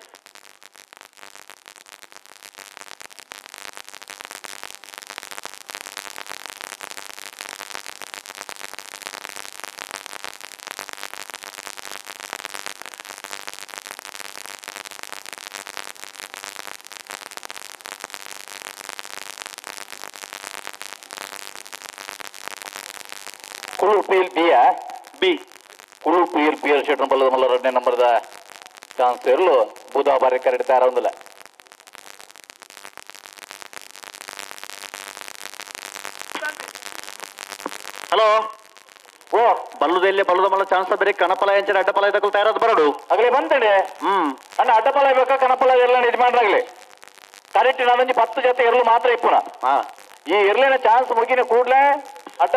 ಕುಳೂರು ಪೈಯಲ್ ಬಿಯಾ ಬಿ. ಕುಳೂರು ಪೈಯಲ್ ಪಿ ಆರ್ ಶೆಟ್ಟರ್ ಬಲ್ಲದ ಮಲ್ಲ ಎರಡನೇ ನಂಬರ್ದ ಚಾನ್ಸ್ ಇರಲು ಬುಧವಾರ ಕರೆಕ್ಟ್ ತಯಾರೊಂದಿಲ್ಲ. ಹಲೋ, ಓ ಬಲ್ಲದಲ್ಲಿ ಬಲ್ಲದ ಮಲ್ಲ ಚಾನ್ಸ್ ಬೇರೆ ಕಣಪಲ ಎಂಚಿನ ಅಡ್ಡಪಲ ಇದಕ್ಕೂ ತಯಾರಾದ ಬರಡು ಆಗಲೇ ಬಂತಂಡೆ. ಅಣ್ಣ ಅಡ್ಡಪಲ ಬೇಕಾ ಕಣಪಲ ಎಲ್ಲ ಯಜಮಾನ್ರಾಗ್ಲಿ ಕರೆಕ್ಟ್. ನಾನೊಂದು 10 ಜೊತೆ ಇರಲು ಮಾತ್ರ ಇಪ್ಪುನ. ಈ ಇರ್ಲಿನ ಚಾನ್ಸ್ ಮುಗಿನ ಕೂಡ್ಲೆ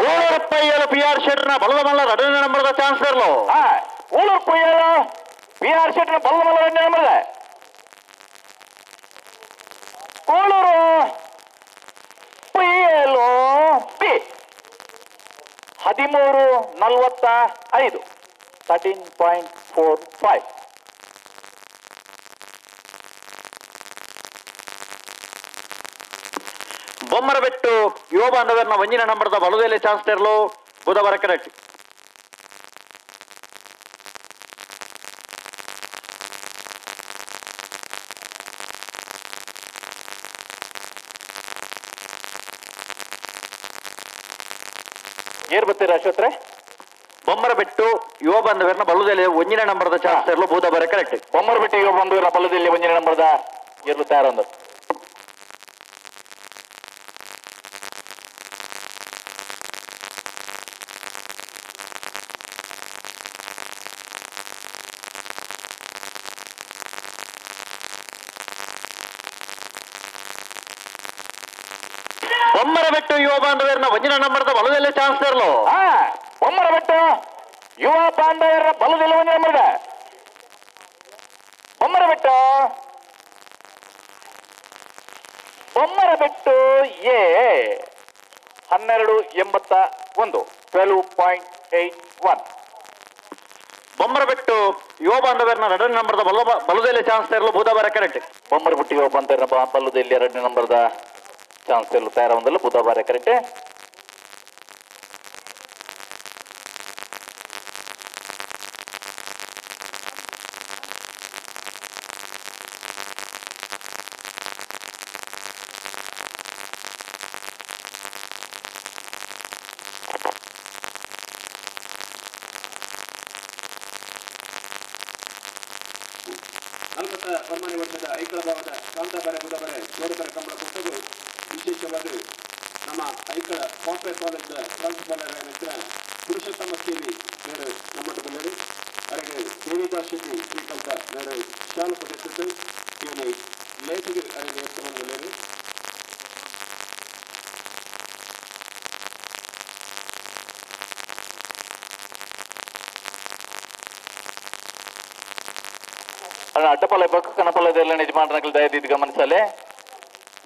ಊಳೂರು ಪೈಯಲು ಪಿ ಆರ್ ಶೆಟ್ಟರ್ನ ಬಲದ ಮಲ್ಲ ಎರಡನೇ ನಂಬರ್ದ ಚಾನ್ಸ್ ಇರಲು. ಊಳೂರು ಪೈಯಲು ಪಿ ಆರ್ ಶೆಟ್ಟರ್ನ ಬಲದ ಮಲ್ಲ ಎರಡನೇ ನಂಬರ್ದ. ಕೂಳೂರು ಪೈಯಲು ಬಿ. 13.45. 13.45. ಬೊಮ್ಮರಬೆಟ್ಟು ಯುವ ಬಾಂಧವರನ್ನ ಒಂಜಿನ ನಂಬರ್ದ ಬಲದಲ್ಲಿ ಚಾನ್ಸ್ ತರಲು ಬುಧವಾರ ಕರೆಕ್ಟ್. ಏರ್ ಬರ್ತೀರಾ ಅಶ್ವತ್ರೆ? ಬೊಮ್ಮರಬೆಟ್ಟು ಯುವ ಬಾಂಧವರನ್ನ ಬಲದಲ್ಲಿ ಒಂಜಿನ ನಂಬರ್ದ ಚಾನ್ಸ್ ತರಲು ಬುಧವಾರ ಕರೆಕ್ಟ್. ಬೊಮ್ಮರಬೆಟ್ಟು ಯುವ ಬಾಂಧವರ ಬಲದಲ್ಲಿ ಒಂಜಿನ ನಂಬರ್ದ ಏರ್ಲು ತಯಾರೊಂದು. ಬೊಮ್ಮರಬೆಟ್ಟು ಯುವ ಬಾಂಧವರನ್ನ ಒಂಜಿನ ನಂಬರ್ದ ಬಲದಲ್ಲಿ ಚಾನ್ಸ್ ತರಲು. ಬೊಮ್ಮರಬೆಟ್ಟು ಯುವ ಬಾಂಧವರ ಬಲದಲ್ಲಿ ಒಂಜಿನ ನಂಬರ್ದ. ಬೊಮ್ಮರಬೆಟ್ಟು ಬೊಮ್ಮರಬೆಟ್ಟು ಎ 12.81. 12.81. ಬೊಮ್ಮರಬೆಟ್ಟು ಯುವ ಬಾಂಧವರನ್ನ ಎರಡನೇ ನಂಬರ್ದ ಬಲ್ಲದೆಲ್ಲಿ ಚಾನ್ಸ್ ತರಲು ಬೂದಾಬಾರ ಕರೆಕ್ಟ್. ಬೊಮ್ಮರಬೆಟ್ಟು ಯುವ ಬಾಂಧವರನ್ನ ಬಲ್ಲದೆಲ್ಲಿ ಎರಡನೇ ನಂಬರ್ದ ಚಾನ್ಸ್ ತರಲು ತಯಾರಾಗಲು ಬೂದಾಬಾರ ಕರೆಕ್ಟ್. ವರ್ಮನೆ ವರ್ಷದ ಐಕಳ ಭಾವದ ಕಾಂತಾಬಾರೆ ಬುಧಬಾರೆ ಜೋಡುಕರ ಕಂಬಳ ಕೂಟವು ವಿಶೇಷವಾಗಿ ನಮ್ಮ ಐಕಳ ಬಾಂಬೆ ಕಾಲೇಜ್ ಪ್ರಾಂಶುಪಾಲರ ನಂತರ ಪುರುಷೋತ್ತಮ ಕೆವಿ ಮೇರು ನಮ್ಮೊಟ್ಟು ಅರೆಗೆ ದೇವಿದಾಸ್ ಶೆಟ್ಟಿ ಶ್ರೀಕಂಠ ಮೇರು ಶಾಲು ಪಡೆದಿದ್ದು ಇವನು ಲೇಖಿಗೆ ಅರೆಗೆ ಎತ್ತವನ್ನು ಅಡ್ಡಪಲ್ಲ ಬಕ್ಕ ಕನಪಲ್ಲದೆಲ್ಲ ಯಜಮಾನರ ದಯದಿದ್ದು ಗಮನಿಸಲೆ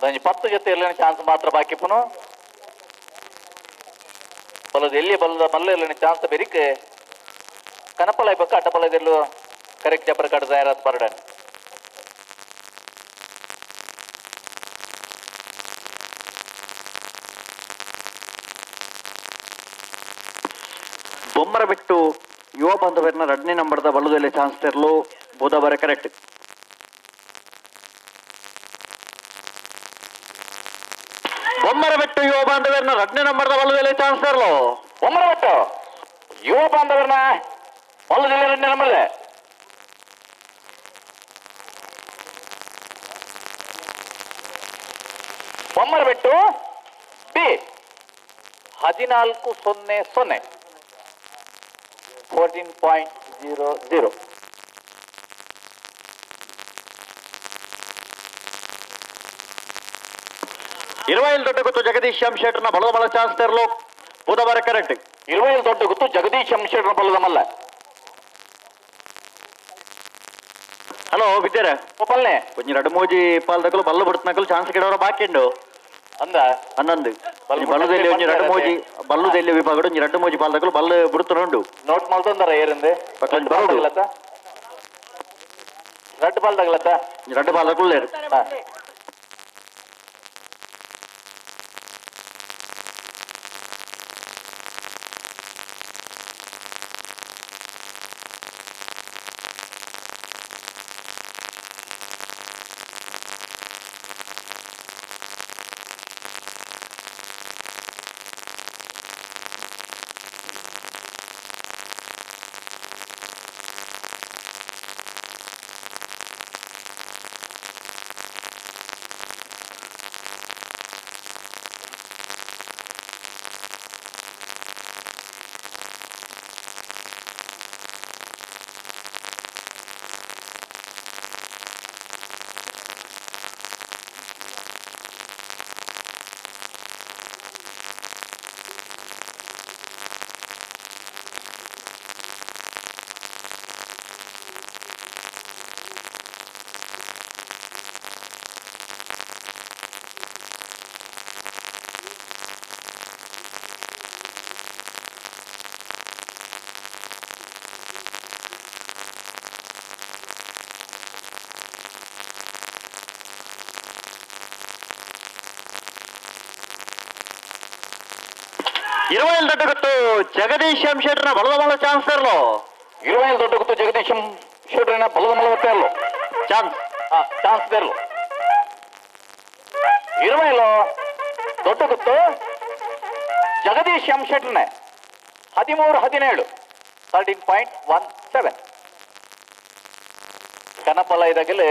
ದಂಜಿ 10 ಜೊತೆ ಎಲ್ಲ ಚಾನ್ಸ್ ಮಾತ್ರ ಬಾಕಿ ಪುನು ಬಲದ ಎಲ್ಲಿ ಬಲದ ಮಲ್ಲ ಎಲ್ಲ ಚಾನ್ಸ್ ಬೆರಿಕ್ ಕನಪಲ್ಲ ಬಕ್ಕ ಅಡ್ಡಪಲ್ಲದೆಲ್ಲೂ ಕರೆಕ್ಟ್ ಜಬ್ಬರ ಕಡೆ ತಯಾರಾದ ಬರಡನ್. ಬೊಮ್ಮರಬೆಟ್ಟು ಯುವ ಬಾಂಧವರನ್ನ ಎರಡನೇ ನಂಬರ್ದ ಬಲದಲ್ಲಿ ಚಾನ್ಸ್ ತರಲು ಬೂದಾಬಾರೆ ಕರೆಕ್ಟ್. ಬೊಮ್ಮರಬೆಟ್ಟು ಯುವ ಬಾಂಧವರನ್ನ ಎರಡನೇ ನಂಬರ್ದ ಬಲದಲ್ಲಿ ಚಾನ್ಸ್ ತರಲು ಬೊಮ್ಮರಬೆಟ್ಟು ಯುವ ಬಾಂಧವರನ್ನ ಬಲದಲ್ಲಿ ಎರಡನೇ ನಂಬರ್ ಬೊಮ್ಮರಬೆಟ್ಟು ಬಿ 14.00 14.00. ಇರುವೈಲ್ ದೊಡ್ಡ ಗುತ್ತು ಜಗದೀಶ್ ಎಂ ಶೆಟ್ಟರ್ನ ಬಲದ ಮಲ್ಲ ಚಾನ್ಸ್ ತರಲು ಬೂದಾಬಾರೆ ಕರೆಕ್ಟ್. ಇರುವೈಲ್ ದೊಡ್ಡ ಗುತ್ತು ಜಗದೀಶ್ ಎಂ ಶೆಟ್ಟರ್ನ ಬಲದ ಮಲ್ಲ. ಹಲೋ ವಿದ್ಯಾರ ಒಪ್ಪಲ್ನೆ ಒಂಜಿ ಎರಡು ಮೂಜಿ ಪಾಲ್ದಕಲು ಬಲ್ಲ ಬಿಡ್ತನಕಲು ಚಾನ್ಸ್ ಗಿಡವರ ಬಾಕಿ ಉಂಡು ಅಂದ ಹನ್ನೊಂದು ಬಲ್ಲದಲ್ಲಿ ಒಂಜಿ ಎರಡು ಮೂಜಿ ಬಲ್ಲದಲ್ಲಿ ವಿಭಾಗ ಒಂಜಿ ಎರಡು ಮೂಜಿ ಪಾಲ್ದಕಲು ಬಲ್ಲ ಬಿಡ್ತನ ಉಂಡು ನೋಟ್ ಮಾಡ್ತಂದಾರ ಏರಂದೆ ಬರೋಡು ರಡ್ಡು ಬಾಲ್ ತಗಲತ್ತ ರಡ್ಡು ಬಾಲ್ ತಗೊಳ್ಳೇರು. ಇರುವೈಲ್ ದೊಡ್ಡ ಗೊತ್ತು ಜಗದೀಶ್ ಎಂ ಶೆಟ್ಟರ್ನ ಬಲದ ಮಲ್ಲ ಚಾನ್ಸ್ ತರಲು. ಇರುವೈಲ್ ದೊಡ್ಡ ಗೊತ್ತು ಜಗದೀಶ್ ಎಂ ಶೆಟ್ಟರ್ನ ಬಲದ ಮಲ್ಲ ತರಲು ಚಾನ್ಸ್ ಚಾನ್ಸ್ ತರಲು. ಇರುವೈಲು ದೊಡ್ಡ ಗೊತ್ತು ಜಗದೀಶ್ ಎಂ ಶೆಟ್ಟರ್ನ 13-17 13.17. ಕನಪಲ್ಲ ಇದಾಗಲೇ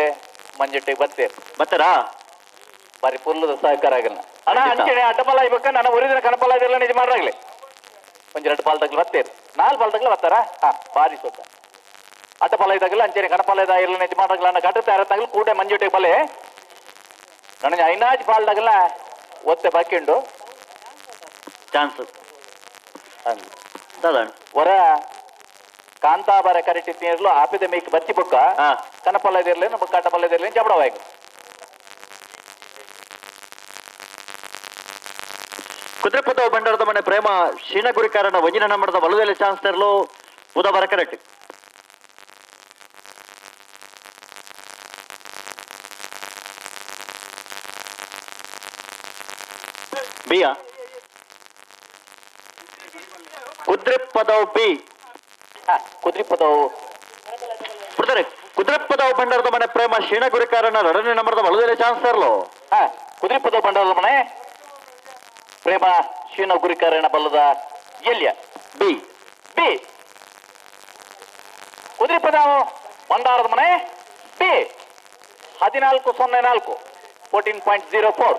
ಮಂಜೆಟ್ಟಿಗೆ ಬರ್ತೀರಿ ಬರ್ತಾರಾ ಬಾರಿ ಪುಲ್ಲದ ಸಹಕಾರ ಆಗಲ್ಲ ಅಣ್ಣ. ಅಂಚನೆ ಅಡ್ಡಪಲ್ಲ ಇಬೇಕ ನನ್ನ ಉರಿದಿನ ಕನಪಲ್ಲ ಇದೆಲ್ಲ ನಿಜ ಮಾಡ್ರಾಗ್ಲಿ ಒಂದ್ ಎರಡು ಪಾಲ್ ತಗ್ಲು ಬರ್ತೀರಿ 4 ಪಾಲ್ ತಗ್ಲು ಬರ್ತಾರಾ ಹಾ ಬಾರಿ ಸೊತ್ತ ಅಡ್ಡಪಲ್ಲ ಇದಾಗಲ್ಲ ಅಂಚನೆ ಕನಪಲ್ಲ ಇದ ಇಲ್ಲ ನಿಜ ಮಾಡ್ರಾಗ್ಲ ಅಣ್ಣ ಗಟ್ಟ ತಯಾರ ತಗ್ಲು ಕೂಡೆ ಮಂಜುಟಿಗೆ ಬಲೆ ನನಗೆ ಐನಾಜ್ ಪಾಲ್ ತಗಲ ಒತ್ತೆ ಬಾಕಿ ಉಂಡು ಚಾನ್ಸ್ ಹೊರ ಕಾಂತಾಬಾರ ಕರೆಕ್ಟ್ ಇರ್ಲು ಆಪಿದ ಮೇಕ್ ಬತ್ತಿ ಬೊಕ್ಕ ಕನಪಲ್ಲ ಇದಿರ್ಲಿ ನಮ್ಮ ಕಟ್ಟಪಲ್ಲ ಇದಿರ್ಲಿ ಜಬಡವಾಯ್ತು. ಕುದುರೆಪದ ಬಂಡಾರದ ಮನೆ ಪ್ರೇಮ ಶೀನಗುರಿಕಾರನ ಒಂಜಿನ ನಂಬರದ ಬಲದಲ್ಲಿ ಚಾನ್ಸ್ ತರಲು ಬುಧವಾರ ಕರೆಕ್ಟ್. ಬಿಯಾ ಕುದ್ರೆಪ್ಪದವ್ ಬಿ ಕುದ್ರಿಪದವು ಬಿಡ್ತಾರೆ. ಕುದ್ರೆಪ್ಪದವು ಭಂಡಾರದ ಮನೆ ಪ್ರೇಮ ಶೀಣಗುರಿಕಾರನ ಎರಡನೇ ನಂಬರ್ದ ಬಲದಲ್ಲಿ ಚಾನ್ಸ್ ತರಲು. ಕುದ್ರಿಪದವು ಭಂಡಾರದ ಮನೆ ಪ್ರೇಮ ಶೀಣ ಗುರಿಕಾರನ ಬಲ್ಲದ ಎಲ್ಲಿಯ ಬಿ ಬಿ ಕುದ್ರಿಪದವು ಭಂಡಾರದ ಮನೆ ಬಿ 14.04 14.04.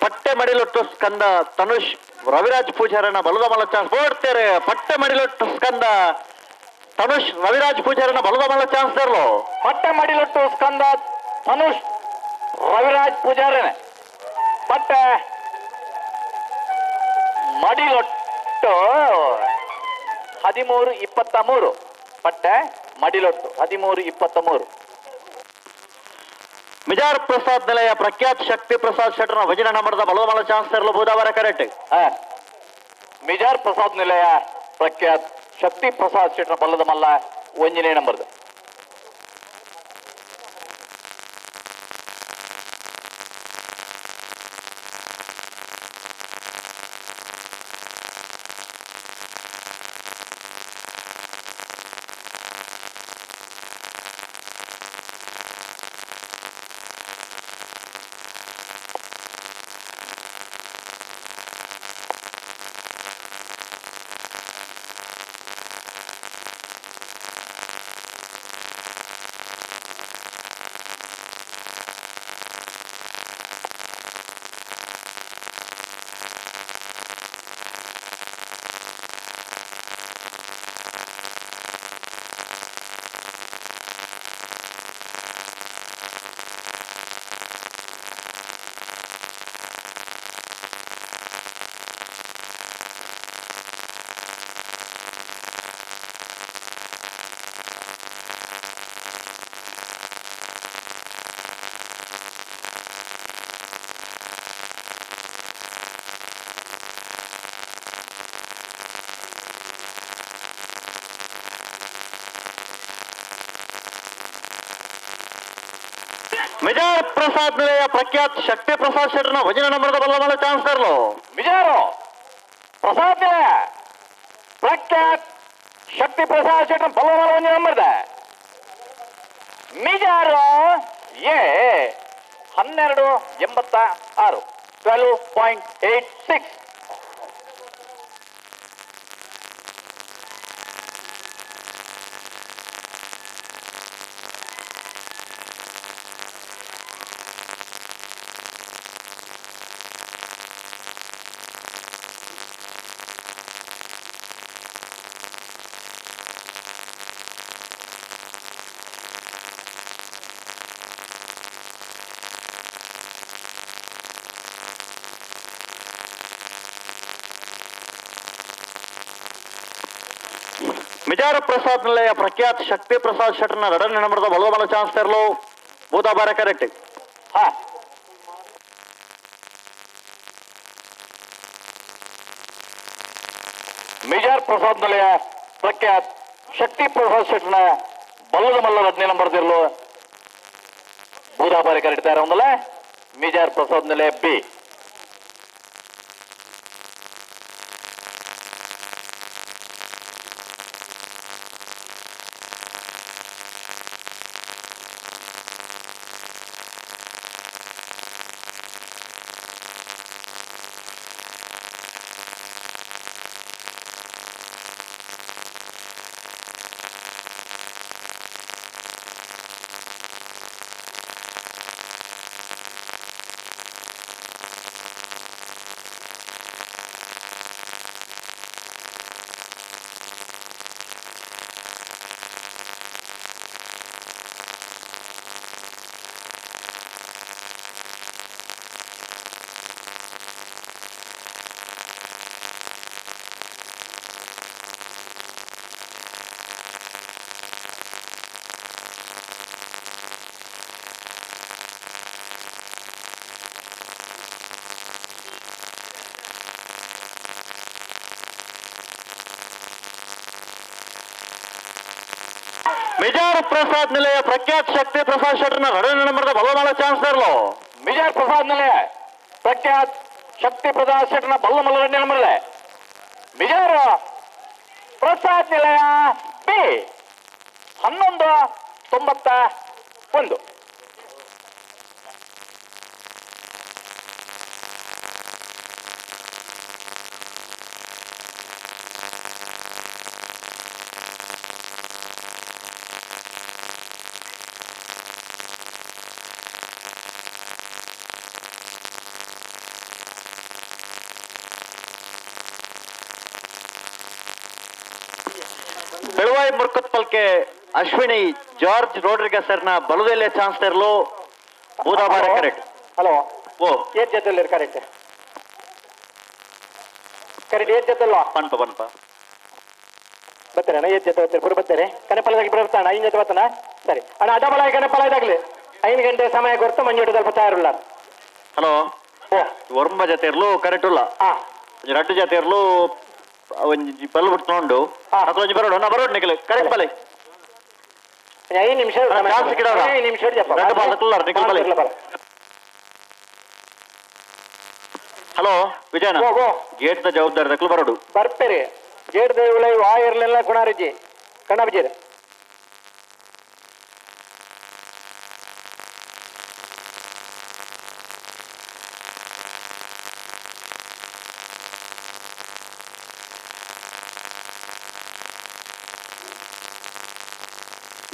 ಪಟ್ಟೆ ಮಡಿಲೊಟ್ಟು ಸ್ಕಂದ ತನುಷ್ ರವಿರಾಜ್ ಪೂಜಾರನ ಬಲದ ಮಲ ಚಾನ್ಸ್ ಬೋಡ್ತೇರೆ. ಪಟ್ಟೆ ಮಡಿಲೊಟ್ಟು ಸ್ಕಂದ ತನುಷ್ ರವಿರಾಜ್ ಪೂಜಾರನ ಬಲದ ಮಲ ಚಾನ್ಸ್ ತರಲು. ಪಟ್ಟೆ ಮಡಿಲೊಟ್ಟು ಸ್ಕಂದ ತನುಷ್ ರವಿರಾಜ್ ಪೂಜಾರನ ಪಟ್ಟೆ ಮಡಿಲೊಟ್ಟು 13.23. ಪಟ್ಟೆ ಮಡಿಲೊಟ್ಟು 13.23. ಮಿಜಾರ್ ಪ್ರಸಾದ್ ನಿಲಯ ಪ್ರಖ್ಯಾತ್ ಶಕ್ತಿ ಪ್ರಸಾದ್ ಶೆಟ್ಟರ್ನ ವಜನ ನಂಬರ್ದ ಬಲದ ಚಾನ್ಸ್ ತರಲು ಬುಧವಾರ ಕರೆಕ್ಟ್. ಮಿಜಾರ್ ಪ್ರಸಾದ್ ನಿಲಯ ಪ್ರಖ್ಯಾತ್ ಶಕ್ತಿ ಪ್ರಸಾದ್ ಶೆಟ್ಟರ್ ಬಲ್ಲದ ಮಲ್ಲ ಒಂಜನೇ ನಂಬರ್ದ. ಮಿಜಾರ್ ಪ್ರಸಾದ್ ನಿಲಯ ಪ್ರಖ್ಯಾತ್ ಶಕ್ತಿ ಪ್ರಸಾದ್ ಶೆಟ್ಟರ್ನ ವಜನ ನಂಬರ್ದ ಬಲ್ಲ ಚಾನ್ಸ್ ತರಲು. ಮಿಜಾರು ಪ್ರಸಾದ್ ನಿಲಯ ಪ್ರಖ್ಯಾತ್ ಶಕ್ತಿ ಪ್ರಸಾದ್ ಶೆಟ್ಟರ್ನ ಬಲ್ಲ ಒಂಜಿ ನಂಬರ್ದ ಮಿಜಾರು ಎ 12.86 12.86. ಮಿಜಾರ ಪ್ರಸಾದ್ ನಿಲಯ ಪ್ರಖ್ಯಾತ್ ಶಕ್ತಿ ಪ್ರಸಾದ್ ಶೆಟ್ಟರ್ನ ಎರಡನೇ ನಂಬರ್ದ ಬಲದ ಚಾನ್ಸ್ ತರಲು ಬೂದಾಬಾರ ಕರೆಕ್ಟ್. ಮಿಜಾರ್ ಪ್ರಸಾದ್ ನಿಲಯ ಪ್ರಖ್ಯಾತ್ ಶಕ್ತಿ ಪ್ರಸಾದ್ ಶೆಟ್ಟರ್ನ ಬಲ್ಲದ ಮಲ್ಲ 15 ನಂಬರ್ದಿರಲು ಬೂದಾಬಾರಿ ಕರೆಕ್ಟ್ ತಯಾರ ಒಂದಲ್ಲ ಮಿಜಾರ್ ಪ್ರಸಾದ್ ನಿಲಯ ಬಿ. ಮಿಜಾರ್ ಪ್ರಸಾದ್ ನಿಲಯ ಪ್ರಖ್ಯಾತ್ ಶಕ್ತಿ ಪ್ರಸಾದ್ ಶೆಟ್ಟರ್ನ ರಡನೆ ನಂಬರ್ದ ಬಲಮಾಲ ಚಾನ್ಸ್ ತರಲು. ಮಿಜಾರ್ ಪ್ರಸಾದ್ ನಿಲಯ ಪ್ರಖ್ಯಾತ್ ಶಕ್ತಿ ಪ್ರಸಾದ್ ಶೆಟ್ಟರ್ನ ಬಲ್ಲಮಲ್ಲ ರಡ್ಡನೆ ನಂಬರ್ಲೆ. ಮಿಜಾರ್ ಪ್ರಸಾದ್ ನಿಲಯ ಬಿ 11.91. ಬೆಳವಾಯಿ ಮುರ್ಕತ್ ಪಲ್ಕೆ ಅಶ್ವಿನಿ ಜಾರ್ಜ್ ರೋಡ್ರಿಗಸ್ ಸರ್ನ ಬಲದಲ್ಲೇ ಚಾನ್ಸ್ ತರಲು ಬೂದಾಬಾರ ಕರೆಕ್ಟ್. ಹಲೋ ಓ ಏಟ್ ಜೊತೆಲಿ ಕರೆಕ್ಟ್ ಕರೆಕ್ಟ್ ಏಟ್ ಜೊತೆಲ್ಲ ಪನ್ಪ ಪನ್ಪ ಬರ್ತಾರೆ ಅಣ್ಣ. ಏಟ್ ಜೊತೆ ಬರ್ತಾರೆ ಪುರ ಬರ್ತಾರೆ ಕನೆಪಲದಾಗಿ ಬರ್ತಾಣ 5 ಜೊತೆ ಬರ್ತಾನ. ಸರಿ ಅಣ್ಣ ಅಡ್ಡಬಲ ಕನೆಪಲ ಇದಾಗ್ಲಿ 5 ಗಂಟೆ ಸಮಯ ಕೊಡ್ತು ಮಂಜೂಟದಲ್ಲಿ ಸ್ವಲ್ಪ ತಯಾರಿಲ್ಲ. ಹಲೋ ಓ ಒರ್ಂಬ ಜೊತೆ ಇರಲು ಕರೆಕ್ಟ್ ಉಲ್ಲ ರಡ್ಡು ಜೊತೆ ಇರಲು ಒಂಜಿ ಬಲ್ ಬಿಟ್ಟು ನೋಂಡು ಒಂಜಿ ಬರೋಡು ನಾ ಬರೋಡು ನಿಖಲ್ ಕರೆಕ್ಟ್ ಬಲೆ 5 ನಿಮಿಷ 5 ನಿಮಿಷ ನಿಖಲ್ ಬಲೆ. ಹಲೋ ವಿಜಯನ ಗೇಟ್ the ಜವಾಬ್ದಾರಿ ದಕ್ಕಲು ಬರೋಡು ಬರ್ಪೇರಿ ಗೇಟ್ ದೇವುಲೈ ವಾಯರ್ಲೆಲ್ಲ ಕುಣಾರಿಜಿ ಕಣ್ಣಬಿಜಿರಿ.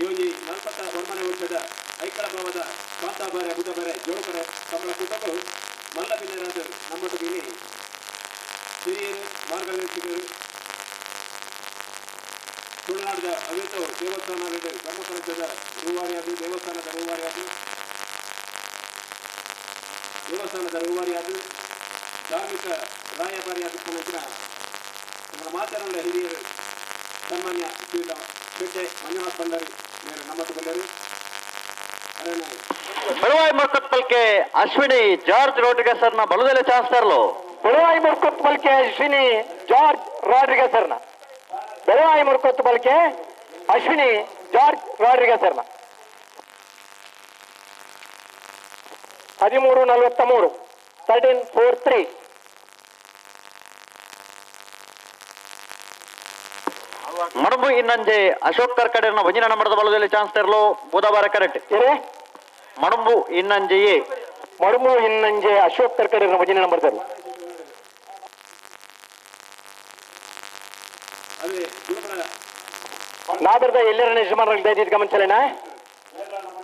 ಈ 49 ವರ್ಷದ ಐಕಳ ಭಾವದ ಕಾಂತಾಬಾರೆ ಬುಧಬಾರೆ ಜೋಡುಕರೆ ಕಮಲ ಕೂಟಗಳು ಮಲ್ಲ ಬಿನ್ನರಾದ ನಮ್ಮೊಟ್ಟಿಗೆ ಹಿರಿಯರು ಮಾರ್ಗದರ್ಶಕರು ತುಳುನಾಡದ ಅವೇತೋ ದೇವಸ್ಥಾನದ ಬ್ರಹ್ಮಕಲಶದ ರೂವಾರಿಯಾದ ದೇವಸ್ಥಾನದ ರೂವಾರಿಯಾದ ದೇವಸ್ಥಾನದ ರೂವಾರಿಯಾದ ಧಾರ್ಮಿಕ ರಾಯಭಾರಿಯಾದ ಪುನಃ ನಮ್ಮ ಮಾತನಾಡಿದ ಹಿರಿಯರು ಸನ್ಮಾನ್ಯ ಶ್ರೀಯುತ ಶೆಟ್ಟೆ ಮಂಜುನಾಥ್ ಭಂಡಾರಿ ನಮ್ಮ ಬೆಳವಾಯಿ ಮುರ್ಕತ್ ಪಲ್ಕೆ ಅಶ್ವಿನಿ ಜಾರ್ಜ್ ರೋಡ್ರಿಗಸ್ ಸರ್ನ ಬಲದಲ್ಲೇ ಚಾನ್ಸ್ ತರಲು. ಬೆಳವಾಯಿ ಮುರ್ಕತ್ ಪಲ್ಕೆ ಅಶ್ವಿನಿ ಜಾರ್ಜ್ ರಾಡ್ರಿಗಸ್ ಸರ್ನ ಬೆಳವಾಯಿ ಮುರ್ಕತ್ ಪಲ್ಕೆ ಅಶ್ವಿನಿ ಜಾರ್ಜ್ ರಾಡ್ರಿಗಸ್ ಸರ್ನ 13.43 13.43. ಮಡಬು ಇನ್ನಂಜೆ ಅಶೋಕ್ ಕರ್ಕಡೆನ ಒಂಜಿನ ನಂಬರದ ಬಲದಲ್ಲಿ ಚಾನ್ಸ್ ತರಲು ಬುಧವಾರ ಕರೆಕ್ಟ್. ಮಡಂಬು ಇನ್ನಂಜೆಯೇ ಮಡಂಬು ಇನ್ನಂಜೆ ಅಶೋಕ್ ಕರ್ಕಡೆನ ಒಂಜಿನ ನಂಬರ್ ತರಲು. ನಾಬರ್ದ ಎಲ್ಲರನ್ನ ಯಜಮಾನರ ದಯದೀತ್ ಗಮನಿಸಲೇನ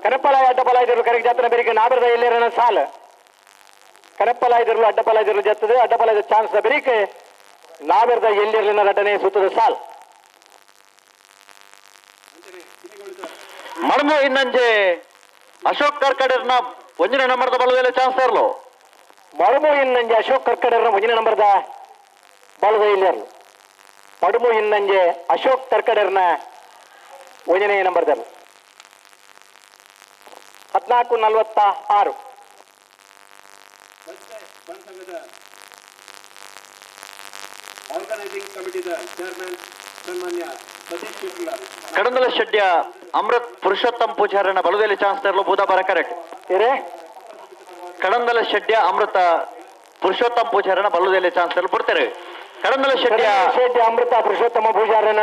ಕನಪ್ಪಲ ಅಡ್ಡಪಲ ಇದ್ರು ಕರೆಗೆ ಜಾತನ ಬೆರಿಗೆ ನಾಬರ್ದ ಎಲ್ಲರನ್ನ ಸಾಲ ಕನಪ್ಪಲ ಇದ್ರು ಅಡ್ಡಪಲ ಇದ್ರು ಜತ್ತದೆ ಅಡ್ಡಪಲ ಚಾನ್ಸ್ ಬೆರಿಕೆ ನಾಬರ್ದ ಎಲ್ಲರನ್ನ ರಡ್ಡನೆ ಸುತ್ತದ ಸಾಲ್. ಮಡಮು ಇನ್ನಂಜೆ ಅಶೋಕ್ ಕರ್ಕಡೆರ್ನ ಒಂಜಿನ ನಂಬರ್ದ ಬಲದಲ್ಲಿ ಚಾನ್ಸ್ ತರಲು. ಮಡಮು ಇನ್ನಂಜೆ ಅಶೋಕ್ ಕರ್ಕಡೆರ್ನ ಒಂಜಿನ ನಂಬರ್ದ ಬಲದ ಇಲ್ಲರ್ಲು. ಮಡಮು ಇನ್ನಂಜೆ ಅಶೋಕ್ ಕರ್ಕಡೆರ್ನ ಒಂದನೇ ನಂಬರ್ದಲ್ಲ. 14.46. ಆರ್ಗನೈಸಿಂಗ್ ಕಮಿಟಿದ ಚೇರ್ಮನ್ ಸನ್ಮಾನ್ಯ ಸತೀಶ್ ಶುಕ್ಲಾ ಕಡಂದಲ ಶೆಡ್ಯ ಅಮೃತ್ ಪುರುಷೋತ್ತಮ್ ಪೂಜಾರನ ಬಲದಲ್ಲಿ ಚಾನ್ಸ್ ತರಲು ಬೂದಾಬಾರ ಕರೆಕ್ಟ್. ಕಡಂದಲ ಶೆಡ್ಯ ಅಮೃತ ಪುರುಷೋತ್ತಮ್ ಪೂಜಾರನ ಬಲದಲ್ಲಿ ಚಾನ್ಸ್ ತರಲು ಬಿಡ್ತಾರೆ. ಕಡಂದಲ ಶೆಡ್ಯ ಶೆಡ್ಯ ಅಮೃತ ಪುರುಷೋತ್ತಮ ಪೂಜಾರನ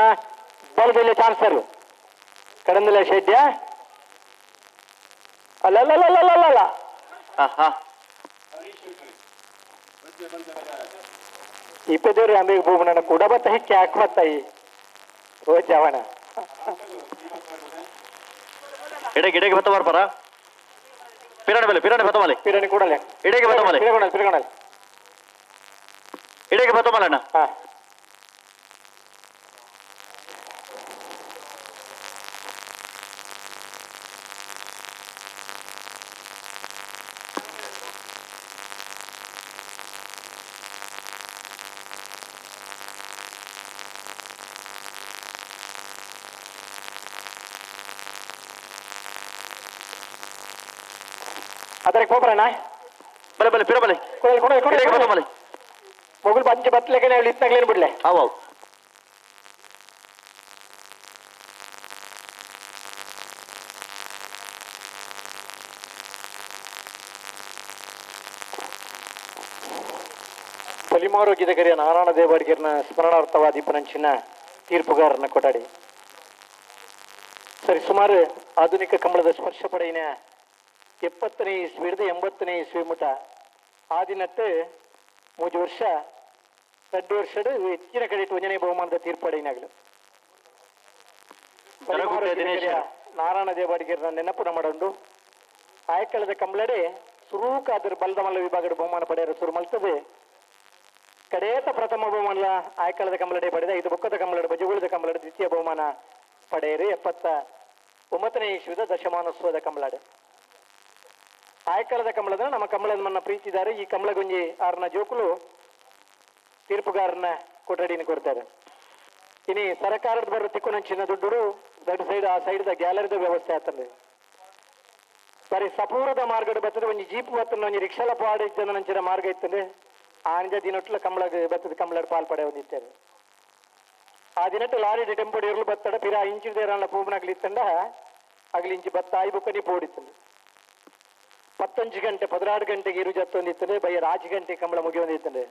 ಬಲದಲ್ಲಿ ಚಾನ್ಸ್ ತರಲು. ಕಡಂದಲ ಶೆಡ್ಯ ಅಲ್ಲ ಇಪ್ಪದೇವ್ರಿ ಅಂಬಿಗೆ ಭೂಮನ ಕೂಡ ಬತ್ತ ಹಿಕ್ಕಿ ಯಾಕೆ ಬತ್ತಾಯಿ ಓ ಜವಣ ಇಡಗೆ ಇಡಗೆ ಬತ್ತ ಬರ್ಬಾರ ಪಿರಾಣಿ ಬಲೆ ಪಿರಾಣಿ ಬತ್ತ ಮಲೆ ಪಿರಾಣಿ ಕೂಡಲೇ ಇಡಗೆ ಬತ್ತ ಮಲೆ ಪಿರಗೊಂಡಲ್ ಪಿರಗೊಂಡಲ್ ಇಡಗೆ ಬತ್ತ ಮಲಣ್ಣ. ಹಾ ಅದರ ಕೋಪರಣ್ಣ ಬಲೆ ಬಲೆ ಪಿರ ಬಲೆ ಕೊಡಲಿ ಕೊಡಲಿ ಇಡಗೆ ಬತ್ತ ಕೊಡಲಿ ಮಲೆ ಮೊಗಲ್ ಪಂಚ ಬತ್ತಲೆಗೆ ನಾವು ಇತ್ತಾಗ್ಲೇನು ಬಿಡ್ಲೆ ಅವು ಅವು ಪಲಿಮಾರು ಗಿದಗರಿಯ ನಾರಾಯಣ ದೇವಾಡಿಗರನ ಸ್ಮರಣಾರ್ಥವಾದ ಇಪ್ಪನಂಚಿನ ತೀರ್ಪುಗಾರನ ಕೊಠಡಿ. ಸರಿ, ಸುಮಾರು ಆಧುನಿಕ ಕಂಬಳದ ಸ್ಪರ್ಶ ಪಡೆಯಿನ 70ನೇ ಇಸ್ವಿ 80ನೇ ಇಸ್ವಿ ಮುಟ ಆದಿನಟ್ಟು 3 ವರ್ಷ 2 ವರ್ಷದ ಹೆಚ್ಚಿನ ಕಡೆ ಒಂದನೇ ಬಹುಮಾನದ ತೀರ್ಪಡೆಯಿನಾಗಲು ನಾರಾಯಣ ದೇವಾಡಿಗರನ ನೆನಪು ಮಾಡಂಡು ಆಯಕಳದ ಕಂಬಳಡೆ ಸುರೂಕಾದರು ಬಲದ ಮಲ್ಲ ವಿಭಾಗದ ಬಹುಮಾನ ಪಡೆಯಲು ಸುರು ಮಲ್ತದೆ. ಕಡೇತ ಪ್ರಥಮ ಬಹುಮಾನ ಆಯಕಳದ ಕಂಬಳಡೆ ಪಡೆದ 5 ಬೊಕ್ಕದ ಕಂಬಳಡೆ ಬಜಗುಳದ ಕಂಬಳಡೆ ದ್ವಿತೀಯ ಬಹುಮಾನ ಪಡೆಯರು 79ನೇ ಇಸ್ವಿದ ದಶಮಾನೋತ್ಸವದ ಕಂಬಳಡೆ. ಆಯಕಳದ ಕಂಬಳದ ನಮ್ಮ ಕಂಬಳದ ಮನ್ನ ಪ್ರೀತಿದಾರೆ. ಈ ಕಂಬಳಗೊಂಜಿ ಆರ್ನ ಜೋಕುಲು ತೀರ್ಪುಗಾರನ ಕೊಠಡಿನ ಕೊಡ್ತಾರೆ. ಇನಿ ಸರಕಾರದ ಬರೋ ತಿಕ್ಕುನಂಚಿನ ದುಡ್ಡು ದೊಡ್ಡ ಸೈಡ್ ಆ ಸೈಡ್ ಗ್ಯಾಲರಿದ ವ್ಯವಸ್ಥೆ ಆಗ್ತದೆ. ಸರಿ, ಸಪೂರದ ಮಾರ್ಗಡು ಬರ್ತದೆ. ಒಂಜಿ ಜೀಪ್ ಬರ್ತದೆ, ಒಂಜಿ ರಿಕ್ಷಾಲ ಪಾಡ ಇದ್ದ ಮಾರ್ಗ ಇರ್ತದೆ. ಆ ನಿಜ ದಿನೊಟ್ಲ ಕಂಬಳ ಬರ್ತದೆ, ಕಂಬಳ ಪಾಲ್ ಪಡೆ ಹೊಂದಿರ್ತದೆ. ಆ ದಿನಟ್ಟು ಲಾರಿ ಟೆಂಪೋ ಇರಲು ಬತ್ತಡ ಪಿರಾ ಇಂಚು ದೇರಾಳ ಪೂಮನಾಗ್ಲಿ ಇತ್ತಂಡ ಅಗಲಿ ಇಂಚು ಬತ್ತ ಆಯಿ ಬುಕ್ಕನಿ ಪೋಡಿತ್ತಂದೆ. 15 ಗಂಟೆ 16 ಗಂಟೆಗೆ ಇರು ಜತ್ತೊಂದಿರ್ತದೆ. ಬಯ್ಯ 6 ಗಂಟೆ ಕಂಬಳ ಮುಗಿಯೊಂದಿರ್ತದೆ.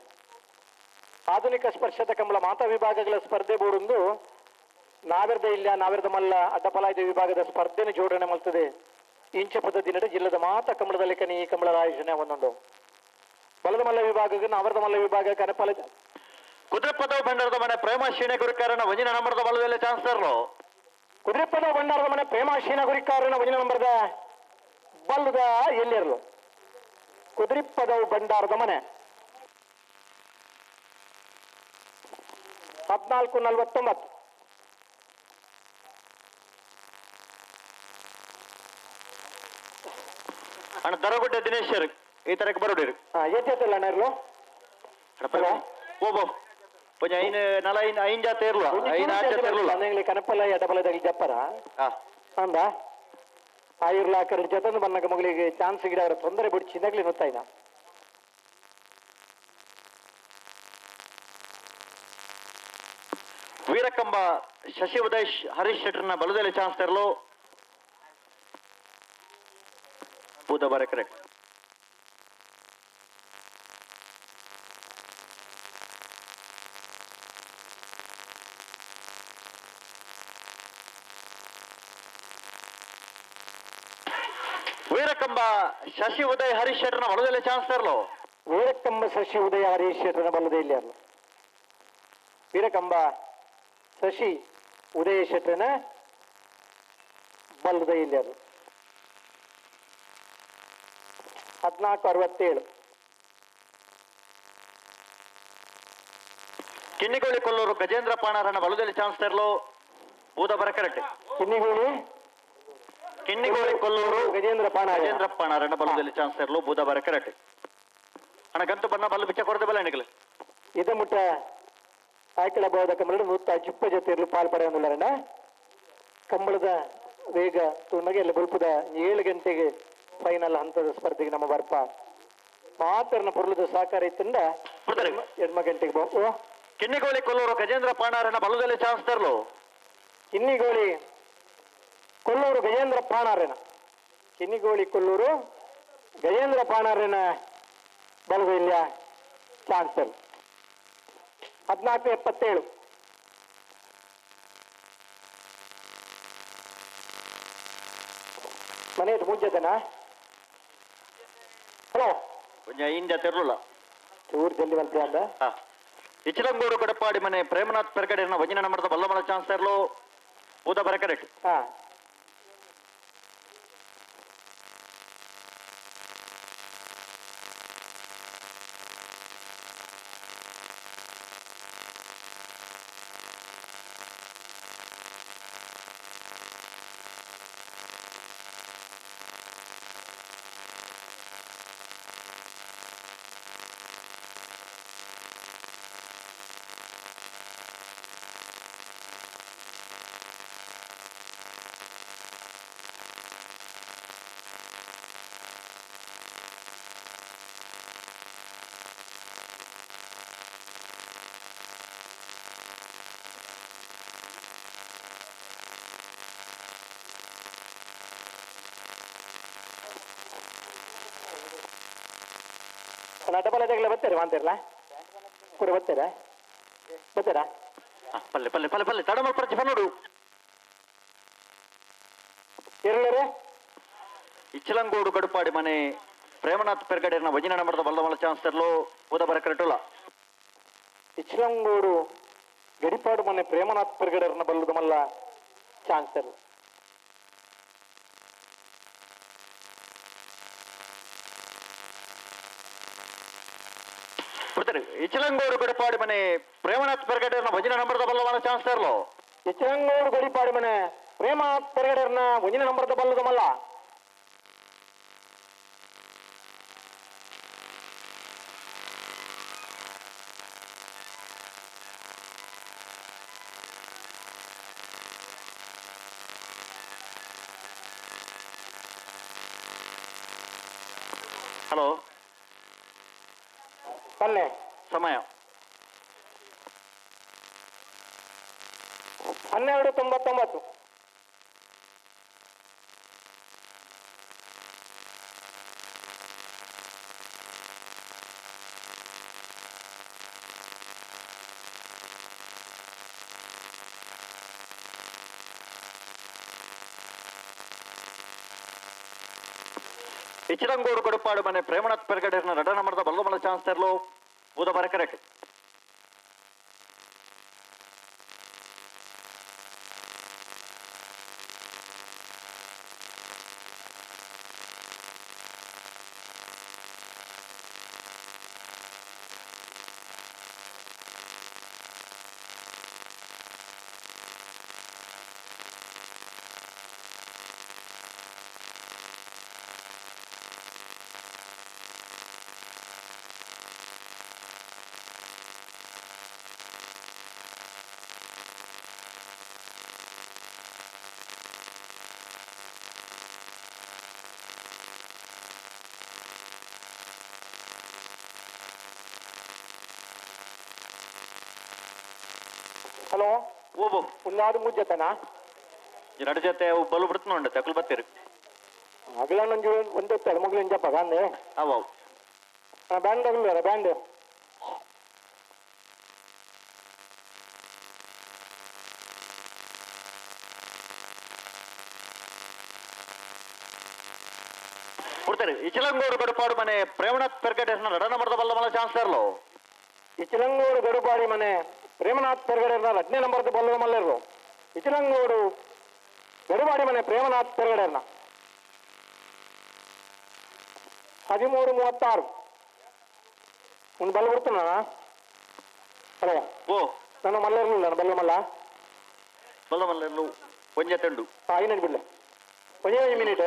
ಆಧುನಿಕ ಸ್ಪರ್ಶದ ಕಂಬಳ ಮಾತಾ ವಿಭಾಗಗಳ ಸ್ಪರ್ಧೆ ಬೋಡೊಂದು ನಾವೆರ್ದ ಇಲ್ಲ ನಾವೆರ್ದ ಮಲ್ಲ ಅಡ್ಡಪಲಾಯ್ದ ವಿಭಾಗದ ಸ್ಪರ್ಧೆನ ಜೋಡಣೆ ಮಲ್ತದೆ. ಇಂಚ ಪದ್ಧತಿ ಜಿಲ್ಲದ ಮಾತಾ ಕಂಬಳದಲ್ಲಿ ಕನಿ ಈ ಕಂಬಳದ ಆಯೋಜನೆ ಒಂದೊಂದು ಬಲದ ಮಲ್ಲ ವಿಭಾಗ ನಾವರದ ಮಲ್ಲ ವಿಭಾಗ ಕನಪಲ ಕುದುರೆಪದವು ಭಂಡಾರದ ಮನೆ ಪ್ರೇಮ ಶೀನೆ ಗುರಿಕಾರನ ಒಂಜಿನ ನಂಬರದ ಬಲದಲ್ಲಿ ಚಾನ್ಸರ್ಲು. ಕುದುರೆಪದವು ಭಂಡಾರದ ಮನೆ ಪ್ರೇಮ ಶೀನ ಗುರಿಕಾರನ ಒಂಜಿನ ನಂಬರದ ಬಲ್ಲದ ಎಲ್ಲಿರಲು ಕುದುರೆಪದವು ಭಂಡಾರದ ಮನೆ 14:49. ಅಣ್ಣ ದರಗುಡ್ಡೆ ದಿನೇಶ್ ಈ ತರಕ್ಕೆ ಬರೋಡಿರಿ. ಎಷ್ಟಾಯ್ತಲ್ಲ ಅಣ್ಣ ಇರ್ಲು? ಓಬೋ ಒಂಜಿ ಐನ್ ನಲ ಐನ್ ಐನ್ ಜಾತ ಇರ್ಲು ಐನ್ ಆರು ಜಾತ ಇರ್ಲು ಅಂದಂಗ್ಲಿ ಕನಪಲ್ಲ ಎಡಪಲ್ಲ ಜಪ್ಪರ ಅಂದ ಆ ಇರ್ಲ ಆ ಕಡೆ ಜೊತೆ ಬಂದಾಗ ಮಗಳಿಗೆ ಚಾನ್ಸ್ ಗಿಡ ಅವರ ತೊಂದರೆ ಬಿಡ್ಚಿದಾಗ್ಲಿ ಗೊತ್ತಾಯ್ನ. ವೀರಕಂಬ ಶಶಿ ಉದಯ್ ಹರೀಶ್ ಶೆಟ್ಟರ್ನ ಬಲದಲ್ಲಿ ಚಾನ್ಸ್ ತರಲು ಬೂದಬಾರೆ ಕರೆಕ್ಟ್. ವೀರಕಂಬ ಶಶಿ ಉದಯ್ ಹರೀಶ್ ಶೆಟ್ಟರ್ನ ಬಲದಲ್ಲಿ ಚಾನ್ಸ್ ತರಲು. ವೀರಕಂಬ ಶಶಿ ಉದಯ ಹರೀಶ್ ಶೆಟ್ಟರ್ನ ಬಲದಲ್ಲಿ ಅಲ್ಲ. ವೀರಕಂಬ ಶಶಿ ಉದಯ ಶೆಟ್ಟರ್ನ ಬಲದಲ್ಲಿ ಅದು 14:67. ಕಿನ್ನಿಗೋಳಿ ಕೊಲ್ಲೂರು ಗಜೇಂದ್ರ ಪಾಣಾರನ ಬಲದಲ್ಲಿ ಚಾನ್ಸ್ ತರಲು ಬೂದಬರ ಕರೆಕ್ಟ್. ಕಿನ್ನಿಗೋಳಿ ಕೊಲ್ಲೂರು ಗಜೇಂದ್ರ ಪಾಣ ಗಜೇಂದ್ರ ಪಾಣಾರನ ಬಲದಲ್ಲಿ ಚಾನ್ಸ್ ತರಲು ಬೂದಬರ ಕರೆಕ್ಟ್. ಅಣ್ಣ ಗಂತು ಬಣ್ಣ ಬಲ್ಲ ಬಿಚ್ಚ ಕೊರತೆ ಬಲ್ಲ ಅಣ್ಣಗಳು. ಇದ ಮುಟ್ಟ ಆಯ್ಕಳ ಬಹುದ ಕಂಬಳ 150 ಜೊತೆ ಇರಲು ಪಾಲ್ ಪಡೆಯೊಂದುಲ್ಲರಣ್ಣ. ಕಂಬಳದ ವೇಗ ತುಣ್ಣಗೆ ಎಲ್ಲ ಬುಲ್ಪದ 7 ಗಂಟೆಗೆ ಫೈನಲ್ ಹಂತದ ಸ್ಪರ್ಧೆಗೆ ನಮ್ಮ ಬರ್ಪ ಮಾತ್ರನ ಪೊರ್ಲದ ಸಹಕಾರ ಇತ್ತಂಡ 8 ಗಂಟೆಗೆ ಕಿನ್ನಿಗೋಳಿ ಕೊಲ್ಲೂರು ಗಜೇಂದ್ರ ಪಾಣಾರನ ಬಲದಲ್ಲಿ ಚಾನ್ಸ್ ತರಲು. ಕಿನ್ನಿಗೋಳಿ ಕೊಲ್ಲೂರು ಗಜೇಂದ್ರ ಪಾಣಾರನ ಕಿನ್ನಿಗೋಳಿ ಕೊಲ್ಲೂರು ಗಜೇಂದ್ರ ಪಾಣಾರನ ಬಲದಲ್ಲಿ ಚಾನ್ಸ್ ತರಲು 14:77. ಮನೆ ಮುಂಜಾದನಾ? ಹಲೋ ಐನ್ ಜಾತ ಇರಲಿಲ್ಲ ಚೂರು ಜಲ್ದಿ ಬಂತ ಅಂದ. ಇಚಲಂಗೂರು ಕಡಪಾಡಿ ಮನೆ ಪ್ರೇಮನಾಥ್ ಪೆರ್ಗಡೆನ ವಜಿನ ನಂಬರದ ಬಲ್ಲಮಲ ಚಾನ್ಸ್ ತರಲು ಬೂದಬರ ಕರೆಕ್ಟ್. ಡಬಲ್ ಅದೆಲ್ಲ ಬರ್ತಾರೆ ಮಾತಾಡಲ್ಲ. ಕೂಡ ಬರ್ತಾರಾ ಬರ್ತಾರಾ? ಪಲ್ಲೆ ಪಲ್ಲೆ ಪಲ್ಲೆ ಪಲ್ಲೆ ತಡಮಲ್ ಪ್ರತಿ ನೋಡು. ಎರಳರೆ ಇಚ್ಚಲಂಗೋಡು ಗಡುಪಾಡಿ ಮನೆ ಪ್ರೇಮನಾಥ್ ಪೆರ್ಗಡೆನ ವಜಿನ ನಂಬರ್ದ ಬಲ್ಲಮಲ ಚಾನ್ಸರ್ಲು ಬುಧಬರ ಕರೆಟುಲ. ಇಚ್ಚಲಂಗೋಡು ಗಡಿಪಾಡು ಮನೆ ಪ್ರೇಮನಾಥ್ ಪೆರ್ಗಡೆರ್ನ ಬಲ್ಲದ ಮಲ್ಲ ಚಾನ್ಸರ್. ಇಚ್ಚಲಂಗೋಡು ಗಡಿಪಾಡಿ ಮನೆ ಪ್ರೇಮನಾಥ್ ಪೆರ್ಗಡೆರ್ನ ವಜಿನ ನಂಬರ್ದ ಬಲ್ಲಮಲ ಚಾನ್ಸರ್ಲು. ಇಚ್ಚಲಂಗೋಡು ಗಡಿಪಾಡಿ ಮನೆ ಪ್ರೇಮನಾಥ್ ಪೆರ್ಗಡೆರ್ನ ವಜಿನ ನಂಬರ್ದ ಬಲ್ಲದ ಮಲ್ಲ. ಹಲೋ ಪಲ್ಲೆ ಸಮಯ 12:99. ಇಚ್ಚಲಂಗೋಡು ಗಡುಪಾಡು ಮನೆ ಪ್ರೇಮನಾಥ್ ಪೆರ್ಗಡೆರ್ನ ರಡ ನಂಬರ್ದ ಬಲ್ಲಮಲ ಚಾನ್ಸರ್ಲು ಬುಧಬರ ಕರೆಕ್ಟ್. ಹಲೋ ಓಬೋ ಉನ್ನಾದು ಮುಜ್ಜತನಾ ಎರಡು ಜೊತೆ ಬಲು ಬಿಡ್ತು ನೋಡ ತಕಲ್ ಬತ್ತೀರಿ ಅಗಲ ನಂಜು ಒಂದೇ ಮಗಳು ಇಂಜಪ್ಪ ಗಾಂಧಿ ಅವು ಬ್ಯಾಂಡ್ ಆಗಲ್ಲ ಬ್ಯಾಂಡ್. ಕೊಡ್ತಾರೆ ಇಚಲಂಗೋಡು ಗಡುಪಾಡು ಮನೆ ಪ್ರೇಮನಾಥ್ ಪೆರ್ಗಡೆರ್ನ ರಡ ನಂಬರ್ದ ಬಲ್ಲಮಲ ಚಾನ್ಸರ್ಲು. ಇಚಲಂಗೋಡು ಗಡುಪಾಡಿ ಮನೆ ಪ್ರೇಮನಾಥ್ ಪೆರ್ಗಡೆರ್ನ 2ನೇ ನಂಬರ್ದ ಬಲ್ಲದ ಮಲ್ಲೆರ್ರು. ಇಚಲಂಗೋಡು ಗಡುಪಾಡಿ ಮನೆ ಪ್ರೇಮನಾಥ್ ಪೆರ್ಗಡೆರ್ನ 13:36. ಒಂದು ಬಲ್ಲ ಬಿಡ್ತಾನ? ಹಲೋ ಓ ನನ್ನ ಮಲ್ಲೆರ್ಲು ನಾನು ಬಲ್ಲ ಮಲ್ಲ ಬಲ್ಲ ಮಲ್ಲೆರ್ಲು ಒಂಜೆ ತಂಡು ಐನಂಟು ಬಿಡ್ಲೆ ಒಂಜೇ ಒಂದು ಮಿನಿಟ್.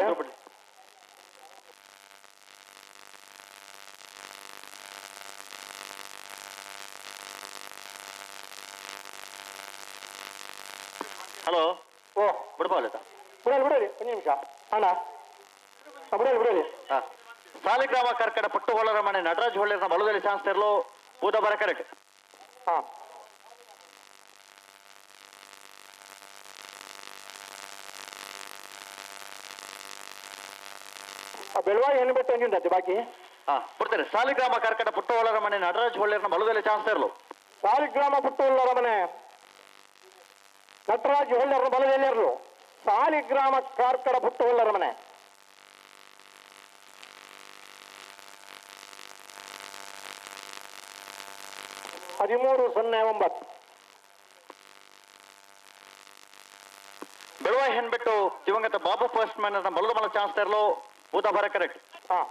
ಹಲೋ ಓ ಬಿಡ್ಬಾಲತ ಬಿಡಲಿ ಬಿಡಲಿ ಒಂದು ನಿಮಿಷ ಅಣ್ಣ ಬಿಡಲಿ ಬಿಡಲಿ. ಹಾಂ ಸಾಲಿಗ್ರಾಮ ಕರ್ಕಡ ಪಟ್ಟು ಹೊಳ್ಳರ ಮನೆ ನಟರಾಜ್ ಹೊಳ್ಳರ್ನ ಬಲದಲ್ಲಿ ಚಾನ್ಸರ್ಲು ಬೂದಬರ ಕರೆಕ್ಟ್. ಹಾಂ ಬೆಳವಾಗಿ ಏನು ಬಿಟ್ಟು ಒಂಜುಂಟು ಬಾಕಿ. ಹಾಂ ಬಿಡ್ತಾರೆ. ಸಾಲಿಗ್ರಾಮ ಕರ್ಕಡ ಪುಟ್ಟು ಹೊಳ್ಳರ ಮನೆ ನಟರಾಜ್ ಹೊಳ್ಳರ್ನ ಬಲದಲ್ಲಿ ಚಾನ್ಸರ್ಲು. ಸಾಲಿಗ್ರಾಮ ಪುಟ್ಟು ಹೊಳ್ಳರ ಮನೆ ನಟರಾಜ್ ಹೊಳ್ಳರ ಬಲದಲ್ಲಿರಲು. ಸಾಲಿಗ್ರಾಮ ಕಾರ್ಕಡ ಪುಟ್ಟು ಹೊಳ್ಳರ ಮನೆ 13:09. ಬೆಳವಾಯಿ ಹೆಣ್ಬಿಟ್ಟು ದಿವಂಗತ ಬಾಬು ಫಸ್ಟ್ ಮ್ಯಾನ್ ಬಲದ ಮಲ ಚಾನ್ಸರ್ಲು ಬೂದಬರ ಕರೆಕ್ಟ್. ಹಾಂ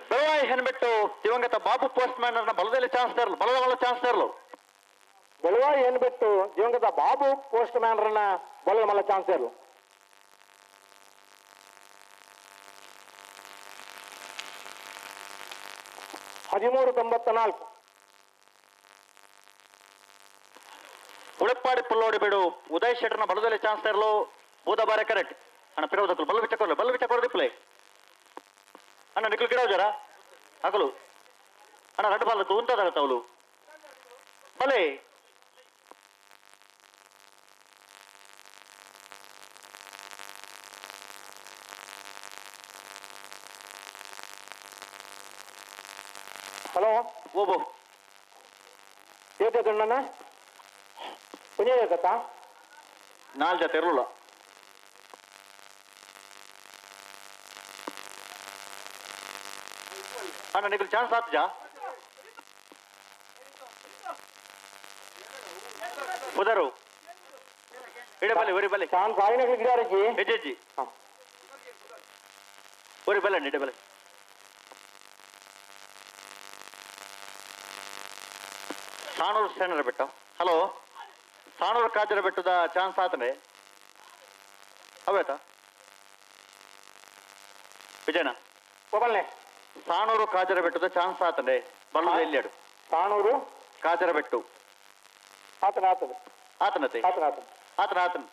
ಬೆಳವಾಯಿ ಹೆಣ್ಬಿಟ್ಟು ದಿವಂಗತ ಬಾಬು ಪೋಸ್ಟ್ ಮ್ಯಾನ್ ಬಲದಲ್ಲಿ ಚಾನ್ಸರ್ಲು ಬಲದ ಮಲ ಚಾನ್ಸರ್ಲು. ಬೆಳವಾಯಿ ಹೆಣ್ಬಿಟ್ಟು ದಿವಂಗತ ಬಾಬು ಪೋಸ್ಟ್ ಮ್ಯಾನ್ ರನ್ನ ಬಲದ ಮಲ್ಲ ಚಾನ್ಸರ್ಲು. 13.94. Uleppadi ಪುಲ್ಲೋಡಿ ಬೇಡು ಉದಯ್ ಶೆಟ್ಟರ್ನ ಬಲದಲ್ಲಿ ಚಾನ್ಸ್ ಇರಲು ಬೂದಬಾರೆ ಕರೆಕ್ಟ್ ಅಣ್ಣ ಪಿರೋದಕ್ಕಲು ಬಲ್ಲು ಬಿಚ್ಚ ಬಲ್ಲು ಬಿಚ್ಚ ಕೊರದಿಪ್ಲೆ ಅಣ್ಣ ನಿಖಲ್ ಗಿಡ ಜರ ಹಗಲು ಅಣ್ಣ ರಡ್ಡು ಬಾಲ್ ಉಂಟದ ತವಲು ಬಲೆ ಹಲೋ ಓಬೋ ಏತಣ್ಣ ಪುಣ್ಯ ಕತ್ತಾ ನಾಲ್ ಜೊತೆ ಇರಲಿಲ್ಲ ಅಣ್ಣ ನಿಖಲ್ ಚಾನ್ಸ್ ಆತ್ಜಾ ಪುದರು ಇಡೆ ಬಲೆ ಒರಿ ಬಲೆ ಚಾನ್ಸ್ ಆಯಿನ ಗಿಡಾರಜಿ ಹೆಜ್ಜೆಜ್ಜಿ ಒರಿ ಬಲೆ ಅಣ್ಣ ಇಡೆ ಬಲೆ ಸಾಣೂರು ಸೇನರ ಬೆಟ್ಟ ಹಲೋ ಸಾಣೂರು ಕಾಜರ ಬೆಟ್ಟದ ಚಾನ್ಸ್ ಆತನೆ ಅವೇತ ವಿಜಯನ ಒಬ್ಬಲ್ನೆ ಸಾಣೂರು ಕಾಜರ ಬೆಟ್ಟದ ಚಾನ್ಸ್ ಆತನೆ ಬಲ್ಲದ ಎಲ್ಲಿಯಾಡು ಸಾಣೂರು ಕಾಜರ ಬೆಟ್ಟು ಆತನ ಆತನ ಆತನತೆ ಆತನ ಆತನ ಆತನ ಆತನ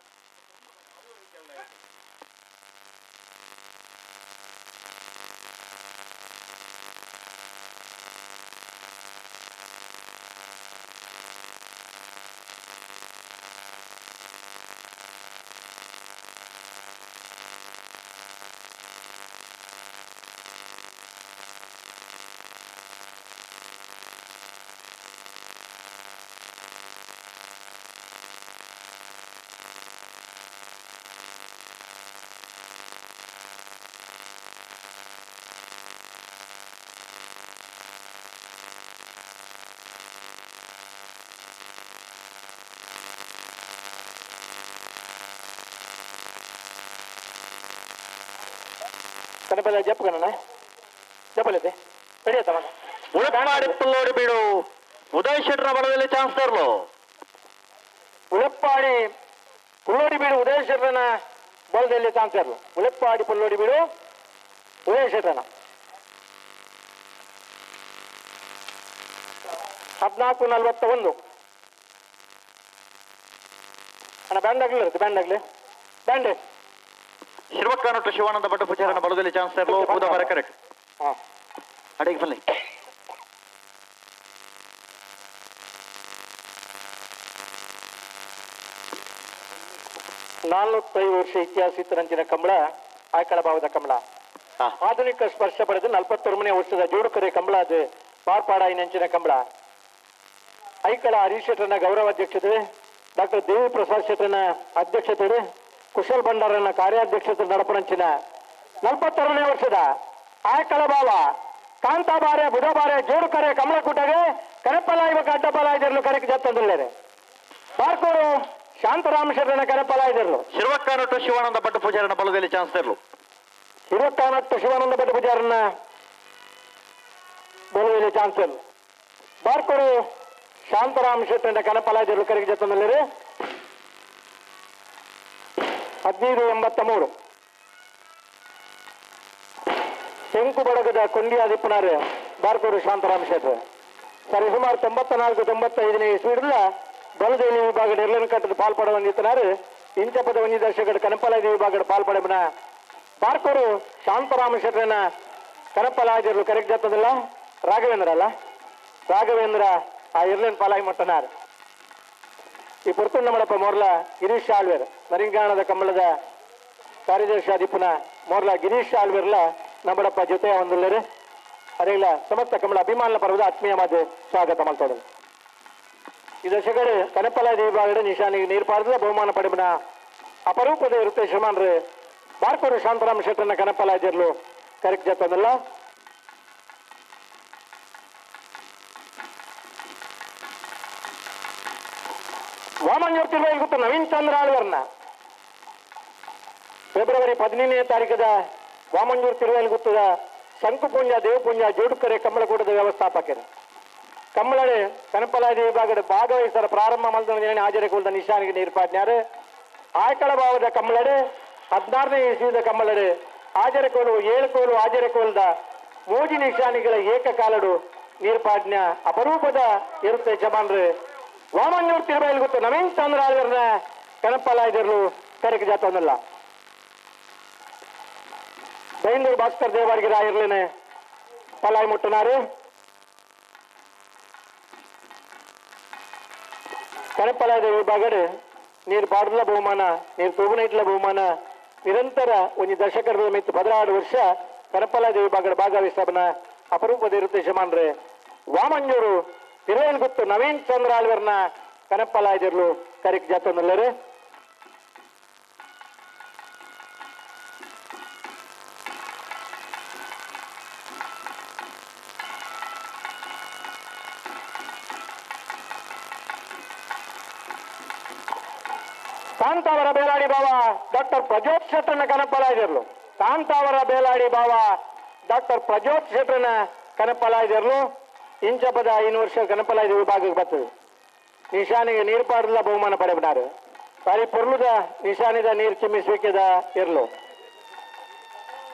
ಕನಪಲ್ಲ ಜಪ್ಪ ಕಣ ಜಪ್ಪಲತೆ ರೆಡಿ ಆಯ್ತಾ ಉಳಪ್ಪಾಡಿ ಪುಲ್ಲೋಡಿ ಬೀಡು ಉದಯ್ ಶೆಟ್ಟರ ಬಲದಲ್ಲಿ ಚಾನ್ಸ್ ತರಲು ಉಳಪ್ಪಾಡಿ ಪುಲ್ಲೋಡಿ ಬೀಡು ಉದಯ್ ಶೆಟ್ಟರನ ಬಲದಲ್ಲಿ ಚಾನ್ಸ್ ತರಲು ಉಳಪ್ಪಾಡಿ ಪುಲ್ಲೋಡಿ ಬೀಡು ಉದಯ್ ಶೆಟ್ಟರನ 14:41. ಅಣ್ಣ ಬ್ಯಾಂಡ್ ಆಗ್ಲಿ ಇರುತ್ತೆ ಬ್ಯಾಂಡ್ ಆಗ್ಲಿ ಬ್ಯಾಂಡ್ ಶಿವಕ್ಕಾನೊಟ್ಟು ಶಿವಾನಂದ ಭಟ್ಟ ಪೂಜಾರನ ಬಲದಲ್ಲಿ ಚಾನ್ಸ್ ತರಲು ಬೂದಬಾರ ಕರೆಕ್ಟ್ ಅಡಿಗೆ ಬನ್ನಿ ನಾಲ್ವತ್ತೈದು ವರ್ಷ ಇತಿಹಾಸ ಇತ್ತರಂಚಿನ ಕಂಬಳ ಆಕಳ ಭಾವದ ಕಂಬಳ ಆಧುನಿಕ ಸ್ಪರ್ಶ ಪಡೆದು 41ನೇ ವರ್ಷದ ಜೋಡುಕರೆ ಕಂಬಳ ಅದು ಪಾರ್ಪಾಡಾಯಿನಂಚಿನ ಕಂಬಳ ಐಕಳ ಹರೀಶ್ ಶೆಟ್ಟರನ ಗೌರವ ಅಧ್ಯಕ್ಷತೆ ಡಾಕ್ಟರ್ ದೇವಿ ಪ್ರಸಾದ್ ಶೆಟ್ಟರನ ಅಧ್ಯಕ್ಷತೆ ಕುಶಲ್ ಭಂಡಾರನ ಕಾರ್ಯಾಧ್ಯಕ್ಷತೆ ನಡಪನಂಚಿನ 46ನೇ ವರ್ಷದ ಆಕಳ ಭಾವ ಕಾಂತಾಬಾರೆ ಬುಧಬಾರೆ ಜೋಡುಕರೆ ಕಮಲಕೂಟಗೆ ಕರೆಪಲಾಯಿಬಕ ಅಡ್ಡಪಲಾಯಿದಿರಲು ಕರೆಕ್ ಜತ್ತಂದುಳ್ಳೇರೆ ಬಾರ್ಕೋರು ಶಾಂತರಾಮ ಶೆಟ್ಟರನ ಕರೆಪಲಾಯಿದಿರಲು ಶಿವಕ್ಕಾನೊಟ್ಟು ಶಿವಾನಂದ ಭಟ್ಟ ಪೂಜಾರನ ಬಲದಲ್ಲಿ ಚಾನ್ಸ್ ತರಲು ಶಿವಕ್ಕಾನೊಟ್ಟು ಶಿವಾನಂದ ಭಟ್ಟ ಪೂಜಾರನ ಬಲದಲ್ಲಿ ಚಾನ್ಸ್ ತರಲು ಬಾರ್ಕೋರು ಶಾಂತರಾಮ ಶೆಟ್ಟರನ ಕನಪಲಾಯಿದಿರಲು ಕರೆಕ್ ಜತ್ತಂದುಳ್ಳೇರೆ 15:83. ತೆಂಕು ಬಡಗದ ಕೊಂಡಿಯಾದಿಪ್ಪನಾರು ಬಾರ್ಕೋರು ಶಾಂತರಾಮ ಶೆಟ್ಟರ್ ಸರಿ ಸುಮಾರು 94 95ನೇ ಇಸ್ವಿಡ್ಲ ಬಲದೇಲಿ ವಿಭಾಗದ ಎರಲನಕಟ್ಟದ ಪಾಲ್ಪಡ ಹೊಂದಿತ್ತನಾರು ಇಂಚಪದ ಒಂಜಿ ದರ್ಶಕಡ ಕನಪಲಾದಿ ವಿಭಾಗದ ಪಾಲ್ಪಡಬನ ಬಾರ್ಕೋರು ಶಾಂತರಾಮ ಶೆಟ್ಟರನ ಕನಪಲಾದಿರಲು ಕರೆಕ್ಟ್ ಜತ್ತದಲ್ಲ ರಾಘವೇಂದ್ರ ಅಲ್ಲ ರಾಘವೇಂದ್ರ ಆ ಎರ್ಲನ್ ಪಾಲಾಯಿ ಮಟ್ಟನಾರ್ ಈ ಪೊರ್ತುಂಡ ಮಡಪ ಮೋರ್ಲ ಗಿರೀಶ್ ಆಳ್ವೇರ್ ನರಿಂಗಾಣದ ಕಮ್ಮಳದ ಕಾರ್ಯದರ್ಶಿ ಅಧಿಪುನ ಮೋರ್ಲ ಗಿರೀಶ್ ಆಳ್ವೇರ್ಲ ನಮ್ಮಡಪ್ಪ ಜೊತೆ ಒಂದುಲ್ಲರು ಅರೆಗಳ ಸಮಸ್ತ ಕಮಲ ಅಭಿಮಾನ ಪರ್ವದ ಆತ್ಮೀಯವಾದ ಸ್ವಾಗತ ಮಾಡ್ತೋದು ಈ ದಶಕಡೆ ಕನಪಲಾದಿ ವಿಭಾಗದ ನಿಶಾನಿಗೆ ನೀರು ಪಾರದ ಬಹುಮಾನ ಪಡೆಬನ ಅಪರೂಪದ ಇರುತ್ತೆ ಶ್ರಮಾನ್ರು ಬಾರ್ಕೋರು ಶಾಂತರಾಮ ಶೆಟ್ಟರನ್ನ ಕನಪಲಾದಿರ್ಲು ಕರೆಕ್ಟ್ ಜತ್ತದಲ್ಲ ವಾಮಂಜೂರ್ ತಿರುವೈಗುತ್ತ ನವೀನ್ ಚಂದ್ರ ಆಳ್ವರ್ನ ಫೆಬ್ರವರಿ 15ನೇ ತಾರೀಕದ ವಾಮಂಜೂರ್ ತಿರುವೈಗುತ್ತದ ಶಂಕುಪುಂಜ ದೇವಪುಂಜ ಜೋಡುಕರೆ ಕಮ್ಮಳಕೂಟದ ವ್ಯವಸ್ಥಾಪಕರು ಕಮ್ಮಳಡೆ ಕನಪಲಾದಿ ವಿಭಾಗದ ಭಾಗವಹಿಸರ ಪ್ರಾರಂಭ ಮಲ್ದನ ಹಾಜರಿಕೊಳ್ದ ನಿಶಾನಿಗೆ ನೀರ್ಪಾಡ್ನ್ಯಾರು ಆಯ್ಕಳ ಭಾವದ ಕಮ್ಮಳಡೆ 16ನೇ ಇಸ್ವಿದ ಕಮ್ಮಳಡೆ ಹಾಜರಕೋಲು ಏಳುಕೋಲು ಹಾಜರಕೋಲ್ದ ಮೋಜಿ ನಿಶಾನಿಗಳ ಏಕಕಾಲಡು ನೀರ್ಪಾಡ್ನ ಅಪರೂಪದ ಇರುತ್ತೆ ಯಜಮಾನ್ರು ವಾಮಂಜೂರು ತಿರುಬೈಲ್ ಗೊತ್ತು ನವೀನ್ ಚಂದ್ರ ಆಳ್ವರ್ನ ಕನಪಲಾಯ್ದಿರ್ಲು ಕರೆಕ್ ಜಾತವನ್ನಲ್ಲ ಬೈಂದೂರು ಭಾಸ್ಕರ್ ದೇವಾಡಿಗೆ ರಾಯರ್ಲೇನೆ ಪಲಾಯ್ ಮುಟ್ಟನಾರು ಕನಪಲಾಯ್ದ ವಿಭಾಗಡು ನೀರು ಪಾಡಲ ಬಹುಮಾನ ನೀರು ತೂಬುನೈಟ್ಲ ಬಹುಮಾನ ನಿರಂತರ ಒಂದು ದಶಕದ ಮಿತ್ತು 16 ವರ್ಷ ಕನಪಲಾಯ್ದ ವಿಭಾಗದ ಭಾಗವಹಿಸಬನ ಅಪರೂಪದ ಇರುತ್ತೆ ಯಜಮಾನ್ರೆ ವಾಮಂಜೂರು ತಿರುವೇಲ್ ಗುತ್ತು ನವೀನ್ ಚಂದ್ರ ಆಳ್ವರ್ನ ಕನಪಲಾಯ್ದಿರ್ಲು ಕರಿಕ್ ಜಾತವನ್ನಲ್ಲರು. ಕಾಂತಾವರ ಬೇಲಾಡಿ ಬಾವ ಡಾಕ್ಟರ್ ಪ್ರಜ್ಯೋತ್ ಶೆಟ್ಟರ್ನ ಕನಪಲಾಯ್ದಿರ್ಲು. ಕಾಂತಾವರ ಬೇಲಾಡಿ ಬಾವ ಡಾಕ್ಟರ್ ಪ್ರಜ್ಯೋತ್ ಶೆಟ್ಟರ್ನ ಕನಪಲಾಯ್ದಿರ್ಲು. ಇಂಚಪದ 5 ವರ್ಷ ಕನಪಲಾಯ್ದ ವಿಭಾಗಕ್ಕೆ ಬರ್ತದೆ. ನಿಶಾನಿಗೆ ನೀರು ಪಾಡಲ ಬಹುಮಾನ ಪಡೆಬಿಡಾರು. ಬಾರಿ ಪೊರ್ಲುದ ನಿಶಾನಿದ ನೀರು ಚಿಮ್ಮಿಸುವಿಕೆದ ಇರ್ಲು.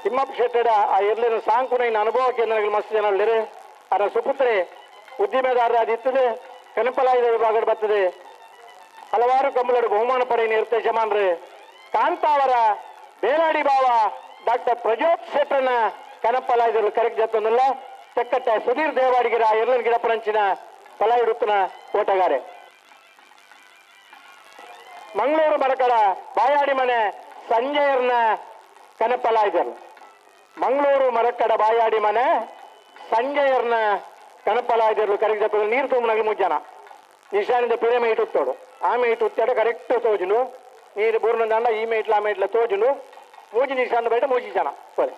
ತಿಮ್ಮಪ್ಪ ಶೆಟ್ಟಡ ಆ ಇರ್ಲಿನ ಸಾಂಕುನ ಅನುಭವ ಕೇಂದ್ರಗಳು ಮಸ್ತ್ ಜನ ಉಳ್ಳೇರು. ಅದರ ಸುಪುತ್ರೆ ಉದ್ದಿಮೆದಾರರಾದಿತ್ತದೆ ಕನಪಲಾಯ್ದ ವಿಭಾಗಕ್ಕೆ ಬರ್ತದೆ. ಹಲವಾರು ಕಂಬಳರು ಬಹುಮಾನ ಪಡೆಯ ಇರುತ್ತೆ ಯಜಮಾನ್ರು ಕಾಂತಾವರ ಬೇಲಾಡಿ ಬಾವ ಡಾಕ್ಟರ್ ಪ್ರಜ್ಯೋತ್ ಶೆಟ್ಟರ್ನ ಕನಪಲಾಯ್ದರು ಕರೆಕ್ಟ್ ಜತ್ತೊಂದಲ್ಲ. ತೆಕ್ಕಟ್ಟ ಸುಧೀರ್ ದೇವಾಡಿಗಿರ ಎರಲನ್ ಗಿಡಪರಂಚಿನ ಪಲಾಯಿಡುತ್ತನ ಓಟಗಾರೆ. ಮಂಗಳೂರು ಮರಕಡ ಬಾಯಾಡಿ ಮನೆ ಸಂಜಯರ್ನ ಕನಪಲಾಯ್ದರು. ಮಂಗಳೂರು ಮರಕಡ ಬಾಯಾಡಿ ಮನೆ ಸಂಜಯರ್ನ ಕನಪಲಾಯ್ದರು ಕರೆಕ್ಟ್ ಜತ್ತ ನೀರು ತುಂಬನಾಗಲಿ 3 ಜನ ನಿಶಾನಿಂದ ಪಿರಮೆ ಇಟ್ಟುತ್ತೋಡು ಆಮೆ ಇಟ್ಟು ಉತ್ತಾಡ ಕರೆಕ್ಟ್ ತೋಜುನು ನೀರು ಬೂರ್ನಂದಾಂಡ ಈ ಮೇಟ್ಲ ಆ ಮೇಟ್ಲ ತೋಜುನು ಮೂಜಿ ನಿಶಾನ ಬಯಟ 3 ಜನ ಸರಿ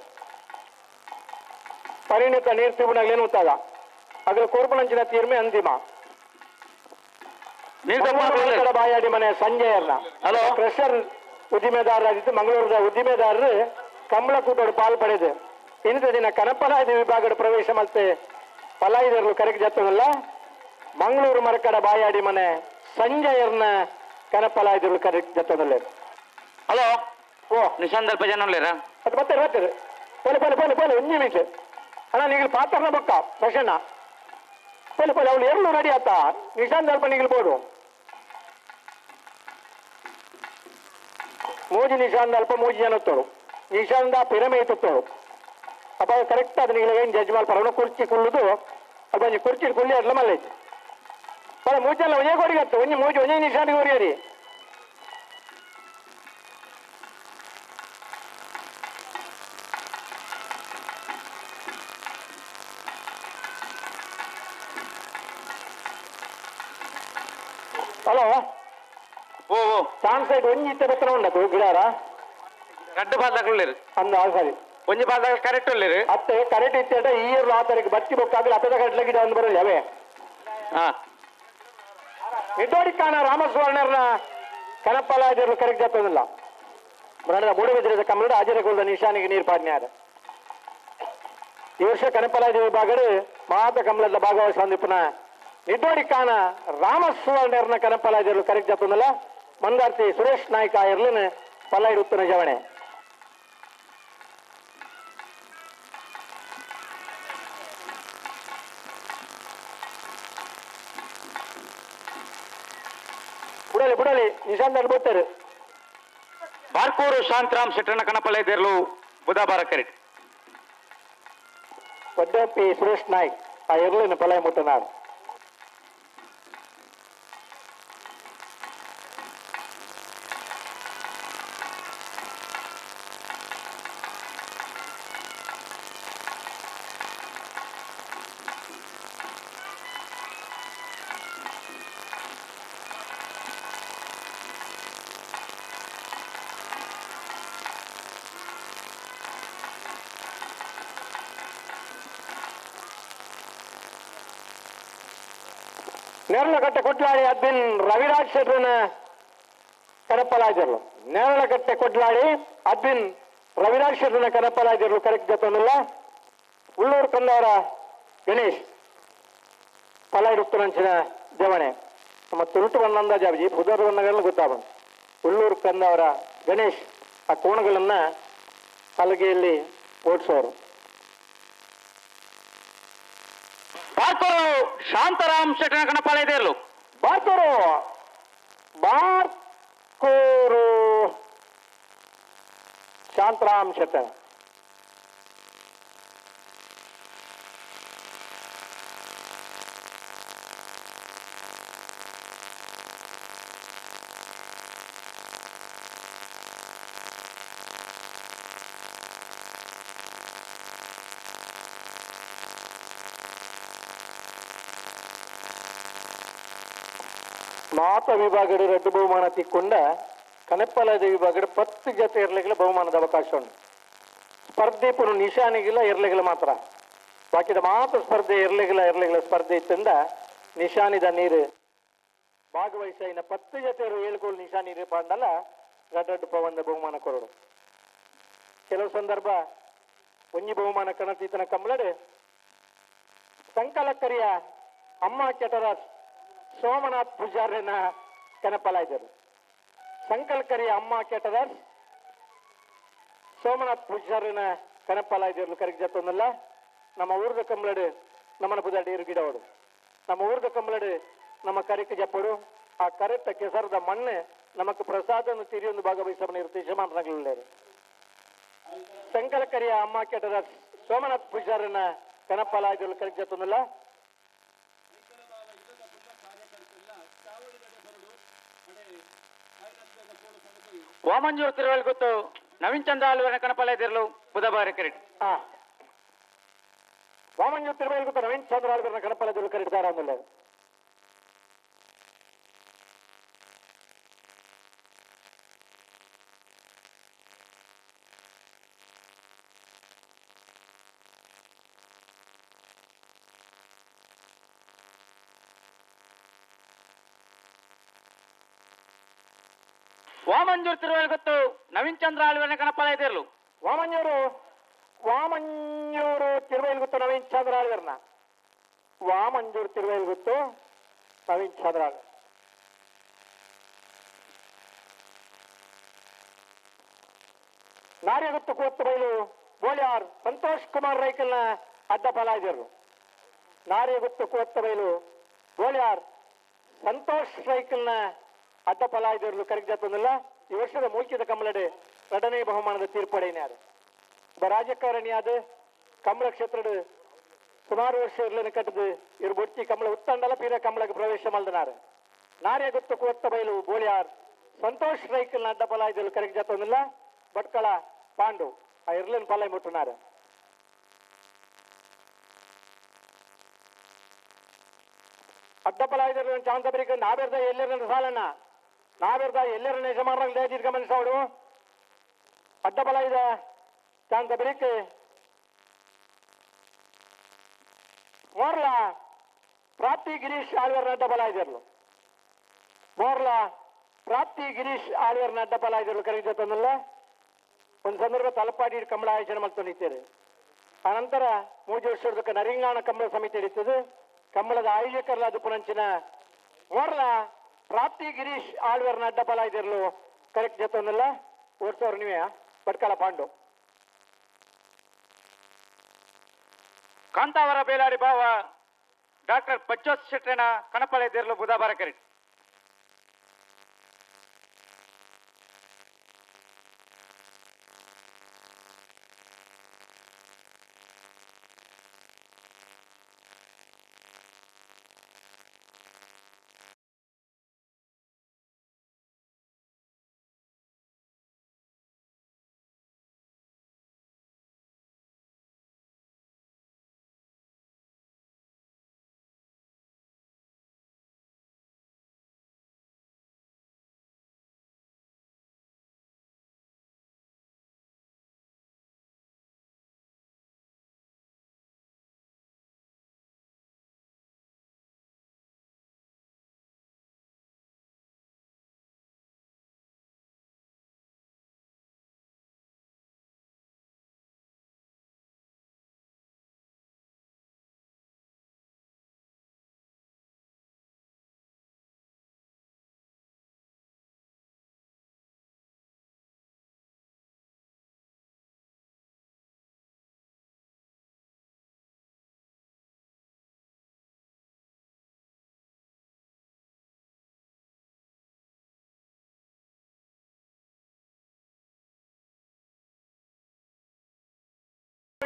ಪರಿಣಿತ ನೀರು ತಿರುನಾಗ್ಲೇನು ಉತ್ತಾದ ಅದ್ರ ಕೋರ್ಪಣಂಚಿನ ತೀರ್ಮೆ ಅಂತಿಮ. ಬಾಯಾಡಿ ಮನೆ ಸಂಜಯರ್ನ ಹಲೋ ಕ್ರಷರ್ ಉದ್ದಿಮೆದಾರರಾಗಿದ್ದು ಮಂಗಳೂರದ ಉದ್ದಿಮೆದಾರರು ಕಂಬಳ ಕೂಟೋಡು ಪಾಲು ಪಡೆದು ಇಂಥ ದಿನ ಕನಪಲಾಯ್ದ ವಿಭಾಗದ ಪ್ರವೇಶ ಮತ್ತೆ ಪಲಾಯಿದರ್ಲು ಕರೆಕ್ಟ್ ಜತ್ತದಲ್ಲ. ಮಂಗಳೂರು ಮರಕಡ ಬಾಯಾಡಿ ಮನೆ ಸಂಜಯರ್ನ ಕನಪಲಾಯ್ದರು ಕರೆಕ್ಟ್ ಜತ್ತದಲ್ಲೇ. ಹಲೋ ಓ ನಿಶಾಂತ್ ಅಲ್ಪ ಜನ ಉಳ್ಳೇರಾ? ಅದು ಬರ್ತಾರೆ ಬರ್ತಾರೆ ಪೋಲೆ ಪೋಲೆ ಪೋಲೆ ಪೋಲೆ ಒಂಜಿ ನಿಮಿಷ ಅಣ್ಣ ನೀವು ಪಾತ್ರನ ಬೊಕ್ಕ ಪ್ರಶಣ್ಣ ಪೋಲೆ ಪೋಲೆ ಅವಳು ಎರಡು ರೆಡಿ ಆತ ನಿಶಾಂತ್ ಅಲ್ಪ ನಿಗಲ್ಬೋದು. ಮೂಜಿ ನಿಶಾಂತ್ ಅಲ್ಪ 3 ಜನ ಉತ್ತೋಳು ನಿಶಾಂತ ಪಿರಮೆ ಇತ್ತೋಳು ಅಪ್ಪ ಕರೆಕ್ಟ್ ಅದು ನಿಗಲ ಏನು ಜಡ್ಜ್ ಮಾಡ್ಪಾರ ಕುರ್ಚಿ ಕುಳ್ಳುದು ಅಪ್ಪ ಕುರ್ಚಿ ಕುಳ್ಳಿ ಅಡ್ಲ ಮಲ್ಲೈತಿ ಪರ ಮೂಜಲ್ಲ ಒಂದೇ ಕೋಡಿಗತ್ತು ಒಂಜಿ ಮೂಜಿ ಒಂಜೇ ನಿಶಾನಿಗೆ ಒರಿಯರಿ. ಹಲೋ ಓ ಓ ಚಾನ್ಸ್ ಸೈಡ್ ಒಂಜಿ ಇತ್ತೆ ಬತ್ತನ ಉಂಡತು ಗಿಡಾರ ರಡ್ಡು ಪಾದಕುಳ್ಳೇರು ಅಂದ ಸರಿ ಒಂಜಿ ಪಾದ ಕರೆಕ್ಟ್ ಉಳ್ಳೇರು ಅತ್ತೆ ಕರೆಕ್ಟ್ ಇತ್ತೆ ಈ ಇಯರ್ ಆ ತಾರೀಕು ಬತ್ತಿ ಬೊಕ್ಕಾಗಲಿ ಅಪದ ಕಟ್ಲ ಗಿಡ ಒಂದು ಬರಲ್ಲ ಅವೇ. ಹಾ ನಿಡ್ಡೋಡಿ ಕಾಣ ರಾಮಸ್ವರ್ಣರ್ನ ಕನಪಲಾಯ್ದರು ಕರೆಕ್ಟ್ ಜತ್ತದಿಲ್ಲ. ಮೂಡುಬಿದಿರದ ಕಮ್ಮಡ ಆಜರಗೊಳ್ಳ ನಿಶಾನಿಗೆ ನೀರು ಪಾಡ್ನ್ಯಾರ. ಈ ವರ್ಷ ಕನಪಲಾಯ್ದ ವಿಭಾಗಡು ಮಾತ ಕಮಲದ ಭಾಗವಹಿಸಿಪುನ ನಿಡ್ಡೋಡಿ ಕಾಣ ರಾಮಸ್ವರ್ಣರ್ನ ಕನಪಲಾಯ್ದರು ಕರೆಕ್ಟ್ ಜತ್ತದಿಲ್ಲ. ಮಂದಾರ್ತಿ ಸುರೇಶ್ ನಾಯ್ಕ ಇರ್ಲಿನ ಪಲಾಯಿಡುತ್ತನ ಜವಣೆ. ಬುಡಲಿ ಬುಡಲಿ ನಿಶಾಂತ್ ಅಲ್ಲಿ ಬರ್ತಾರೆ. ಬಾರ್ಕೂರು ಶಾಂತರಾಮ್ ಶೆಟ್ಟರ್ನ ಕನಪಲಾಯ್ದಿರ್ಲು ಬುಧಬಾರ ಕರೆಕ್ಟ್. ಪಿ ಸುರೇಶ್ ನಾಯ್ಕ್ ಆ ಇರ್ಲಿನ ಪಲಾಯ ಮುಟ್ಟನಾಡು. ನೇರಳಕಟ್ಟೆ ಕೊಟ್ಲಾಡಿ ಅದ್ಬಿನ್ ರವಿರಾಜ್ ಶೆಟ್ರನ ಕನಪಲಾಯ್ದಿರ್ಲು. ನೇರಳಕಟ್ಟೆ ಕೊಟ್ಲಾಡಿ ಅದ್ಬಿನ್ ರವಿರಾಜ್ ಶೆಟ್ರನ ಕನಪಲಾಯ್ದಿರ್ಲು ಕರೆಕ್ಟ್ ಜತ್ತೊಂದಿಲ್ಲ. ಉಳ್ಳೂರು ಕಂದವರ ಗಣೇಶ್ ಪಲಾಯಿಡುತ್ತನಂಚಿನ ಜವಣೆ ನಮ್ಮ ತುರುಟು ಬಣ್ಣಂದ ಜಾಬಜಿ ಪುದರ್ ಬಣ್ಣಗಳು ಗೊತ್ತಾಗ ಉಳ್ಳೂರು ಕಂದವರ ಗಣೇಶ್ ಆ ಕೋಣಗಳನ್ನ ಹಲಗೆಯಲ್ಲಿ ಓಡಿಸೋರು. ಬಾರ್ಕೂರು ಶಾಂತಾರಾಮ್ ಶೆಟ್ಟನ ಕಣಪಾಲ ಬಾರ್ಕೂರು ಬಾರ್ಕೂರು ಶಾಂತರಾಮ್ ಶೆಟ್ಟ. ಮಾತ ವಿಭಾಗದ ರಡ್ಡು ಬಹುಮಾನ ತಿಕ್ಕೊಂಡ ಕನೆಪ್ಪಲದ ವಿಭಾಗದ 10 ಜೊತೆ ಇರ್ಲಿಕ್ಕಿಲ್ಲ ಬಹುಮಾನದ ಅವಕಾಶ ಉಂಟು. ಸ್ಪರ್ಧೆ ಪುನಃ ನಿಶಾನಿಗಿಲ್ಲ ಇರ್ಲಿಕ್ಕಿಲ್ಲ ಮಾತ್ರ, ಬಾಕಿದ ಮಾತ್ರ ಸ್ಪರ್ಧೆ ಇರ್ಲಿಕ್ಕಿಲ್ಲ ಇರ್ಲಿಕ್ಕಿಲ್ಲ ಸ್ಪರ್ಧೆ ಇತ್ತಿಂದ ನಿಶಾನಿದ ನೀರು ಭಾಗವಹಿಸ ಇನ್ನ 10 ಜೊತೆ ಏಳ್ಗೋಲ್ ನಿಶಾನಿ ಪಾಂಡಲ್ಲ ರಡ್ಡು ಪವಂದ ಬಹುಮಾನ ಕೊರಡು. ಕೆಲವು ಸಂದರ್ಭ ಒಂಜಿ ಬಹುಮಾನ ಕಣತೀತನ ಕಂಬಳಡು ಸಂಕಲಕ್ಕರಿಯ ಅಮ್ಮ ಕೆಟರ ಸೋಮನಾಥ್ ಪೂಜಾರನ ಕನಪಲಾಯ್ದರು. ಸಂಕಲ್ಕರಿಯ ಅಮ್ಮ ಕೆಟದರ್ ಸೋಮನಾಥ್ ಪೂಜಾರನ ಕನಪಲಾಯ್ದರು ಕರೆಗೆ ಜತ್ತೊಂದಲ್ಲ. ನಮ್ಮ ಊರದ ಕಂಬಳಡು ನಮ್ಮನ ಪುದಾಡಿ ಗಿಡವಡು, ನಮ್ಮ ಊರದ ಕಂಬಳಡು ನಮ್ಮ ಕರೆಕ್ ಜಪ್ಪಡು. ಆ ಕರೆತ್ತ ಕೆಸರದ ಮಣ್ಣು ನಮಕ್ ಪ್ರಸಾದ ತಿರಿಯೊಂದು ಭಾಗವಹಿಸಬನ ಇರುತ್ತೆ ಯಜಮಾನರಾಗಲಿಲ್ಲ. ಸಂಕಲಕರಿಯ ಅಮ್ಮ ಕೆಟದ ಸೋಮನಾಥ್ ಪೂಜಾರನ ಕನಪಲಾಯ್ದರು ಕರೆಗೆ ಜತ್ತೊಂದಲ್ಲ. ವಾಮಂಜೂರು ತಿರುವಲ್ ಗೊತ್ತು ನವೀನ್ ಚಂದ್ರ ಆಳ್ವನ ಕಣಪಾಲ ಎದಿರ್ಲು ಬುಧವಾರ ಕ್ರಿಕೆಟ್. ವಾಮಂಜೂರು ತಿರುವಲ್ ಗೊತ್ತು ನವೀನ್ ಚಂದ್ರ ಆಳ್ವನ ಕಣಪಾಲ ಎದಿರ್ಲು ಕ್ರಿಕೆಟ್ ಆರಂಭ. ವಾಮಂಜೂರು ತಿರುವಲ್ ಗೊತ್ತು ನವೀನ್ ಚಂದ್ರ ಆಳ್ವನ ಕಣಪಾಲ ಎದಿರ್ಲು. ವಾಮಂಜೂರು ವಾಮಂಜೂರು ತಿರುವೈಲ್ ಗೊತ್ತು ನವೀನ್ ಚಂದ್ರ ಆಳ್ವರ್ನ. ವಾಮಂಜೂರು ತಿರುವೈಲ್ ಗೊತ್ತು ನವೀನ್ ಚಂದ್ರ ಆಳ್ವ. ನಾರ್ಯಗುತ್ತು ಕೋತ್ತು ಬೈಲು ಬೋಳ್ಯಾರ್ ಸಂತೋಷ್ ಕುಮಾರ್ ರೈಕಲ್ನ ಅಡ್ಡ ಫಲ ಇದ್ದರು. ನಾರ್ಯಗುತ್ತು ಕೋತ್ತ ಬೈಲು ಬೋಳ್ಯಾರ್ ಸಂತೋಷ್ ರೈಕಲ್ನ ಅಡ್ಡ ಫಲ ಇದ್ದರು ಕರೆಗೆ ಜತ್ತೊಂದಿಲ್ಲ. ಈ ವರ್ಷದ ಮೂಲ್ಕಿದ ಕಂಬಳಡೆ ಎರಡನೇ ಬಹುಮಾನದ ತೀರ್ಪಡೆಯಿನಾರು. ಒಬ್ಬ ರಾಜಕಾರಣಿಯಾದ ಕಮಲ ಕ್ಷೇತ್ರದ ಸುಮಾರು ವರ್ಷ ಇರ್ಲೇನೆ ಕಟ್ಟದು ಇವರು ಬೊಟ್ಟಿ ಕಮಲ ಉತ್ತಂಡಲ ಪೀರ ಕಮಲಕ್ಕೆ ಪ್ರವೇಶ ಮಲ್ದನಾರು. ನಾರ್ಯಗುತ್ತು ಕೋತ್ತ ಬೈಲು ಬೋಳ್ಯಾರ್ ಸಂತೋಷ್ ರೈಕಲ್ನ ಅಡ್ಡ ಫಲ ಇದ್ದರು ಕರೆಗೆ ಜತ್ತೊಂದಿಲ್ಲ. ಭಟ್ಕಳ ಪಾಂಡು ಆ ಇರ್ಲೇನ್ ಫಲ ಮುಟ್ಟುನಾರು. ಅಡ್ಡ ಫಲ ಇದ್ದರು ಚಾಂತ ಬರಿಕ ನಾವೆರ್ದ ಎಲ್ಲರ ಸಾಲಣ್ಣ ನಾವೆರ್ದ ಎಲ್ಲರ ಯಜಮಾನರಾಗ ದಯದೀರ್ಘ ಮನಸ್ಸವಡು ಅಡ್ಡ ಬಲ ಇದೆ ಚಾಂತ ಬರಿಕ್ ಮೋರ್ಲಾ ಪ್ರಾಪ್ತಿ ಗಿರೀಶ್ ಆಳ್ವರ್ನ ಅಡ್ಡ ಬಲ ಇದ್ದರು. ಮೋರ್ಲಾ ಪ್ರಾಪ್ತಿ ಗಿರೀಶ್ ಆಳ್ವರ್ನ ಅಡ್ಡ ಬಲ ಇದ್ದರು ಕರೆಗೆ ಜೊತೆನಲ್ಲ. ಒಂದು ಸಂದರ್ಭ ತಲಪಾಡಿ ಕಮಲ ಆಯೋಜನೆ ಮಾಡ್ಕೊಂಡಿದ್ದೇವೆ. ಆನಂತರ 3 ವರ್ಷದ ನರಿಂಗಾಣ ಕಮಲ ಸಮಿತಿ ಹಿಡಿತದೆ. ಕಮಲದ ಆಯೋಜಕರಲ್ಲ ಅದು ಪುನಂಚಿನ ಮೋರ್ಲಾ ಪ್ರಾಪ್ತಿ ಗಿರೀಶ್ ಆಳ್ವರ್ನ ಅಡ್ಡ ಬಲ ಇದ್ದಿರಲು ಕರೆಕ್ಟ್ ಜೊತೆನಲ್ಲ. ಓಡಿಸೋರು ನೀವೇ ಭಟ್ಕಳ ಪಾಂಡು. ಕಾಂತಾವರ ಬೇಲಾಡಿ ಭಾವ ಡಾಕ್ಟರ್ ಬಚ್ಚೋತ್ ಶೆಟ್ಟನ ಕಣಪಾಲ ಎದಿರ್ಲು ಬುಧವಾರ ಕ್ರಿಕೆಟ್.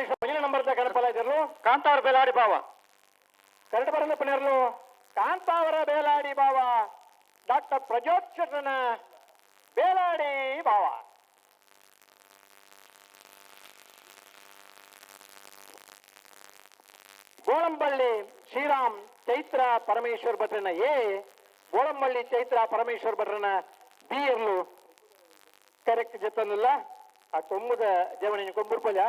ಪರಮೇಶ್ವರ ನಂಬರ್ ಕನಪಲಾಯಿದರು ಕಾಂತಾವರ ಬೇಲಾಡಿ ಬಾವ ಕರಡು ಬರಲು ಪುನರ್ಲು ಕಾಂತಾವರ ಬೇಲಾಡಿ ಬಾವ ಡಾಕ್ಟರ್ ಪ್ರಜೋಕ್ಷನ ಬೇಲಾಡಿ ಬಾವ. ಗೋಳಂಬಳ್ಳಿ ಶ್ರೀರಾಮ್ ಚೈತ್ರ ಪರಮೇಶ್ವರ್ ಭಟ್ರನ ಎ, ಗೋಳಂಬಳ್ಳಿ ಚೈತ್ರ ಪರಮೇಶ್ವರ್ ಭಟ್ರನ ಬಿ ಇರ್ಲು ಕರೆಕ್ಟ್ ಜೊತೆನಲ್ಲ ಆ ಕೊಂಬುದ ಜವಣಿ ಕೊಂಬುರ್ಪಲ್ಯ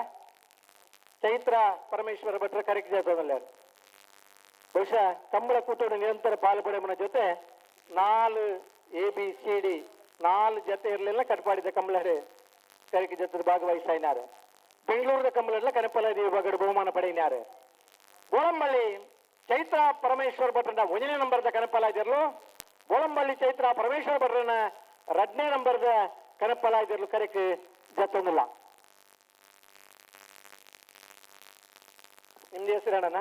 ಚೈತ್ರ ಪರಮೇಶ್ವರ ಭಟ್ರ ಕರೆಕ್ಟ್ ಜೊತೆನಲ್ಲ. ಬಹುಶಃ ಕಂಬಳ ಕೂಟೋಡ ನಿರಂತರ ಪಾಲ್ಪಡೆಮನ ಜೊತೆ 4 ಎ ಬಿ ಸಿ ಡಿ 4 ಜೊತೆ ಇರಲಿಲ್ಲ ಕಟ್ಪಾಡಿದ ಕಂಬಳರು ಕರೆಕ್ಟ್ ಜೊತೆ ಭಾಗವಹಿಸಾಯಿನಾರು. ಬೆಂಗಳೂರದ ಕಂಬಳೆಲ್ಲ ಕನಪಲ ವಿಭಾಗದ ಬಹುಮಾನ ಪಡೆಯಿನಾರು. ಗೋಳಂಬಳ್ಳಿ ಚೈತ್ರ ಪರಮೇಶ್ವರ ಭಟ್ರನ 1ನೇ ನಂಬರ್ದ ಕನಪಲಾಯ್ದಿರ್ಲು, ಗೋಳಂಬಳ್ಳಿ ಚೈತ್ರ ಪರಮೇಶ್ವರ ಭಟ್ರನ 2ನೇ ನಂಬರ್ದ ಕನಪಲಾಯ್ದಿರ್ಲು ಕರೆಕ್ ಜತ್ತೊಂದಿಲ್ಲ. ನಿಮ್ದು ಹೆಸರು ಅಣ್ಣ?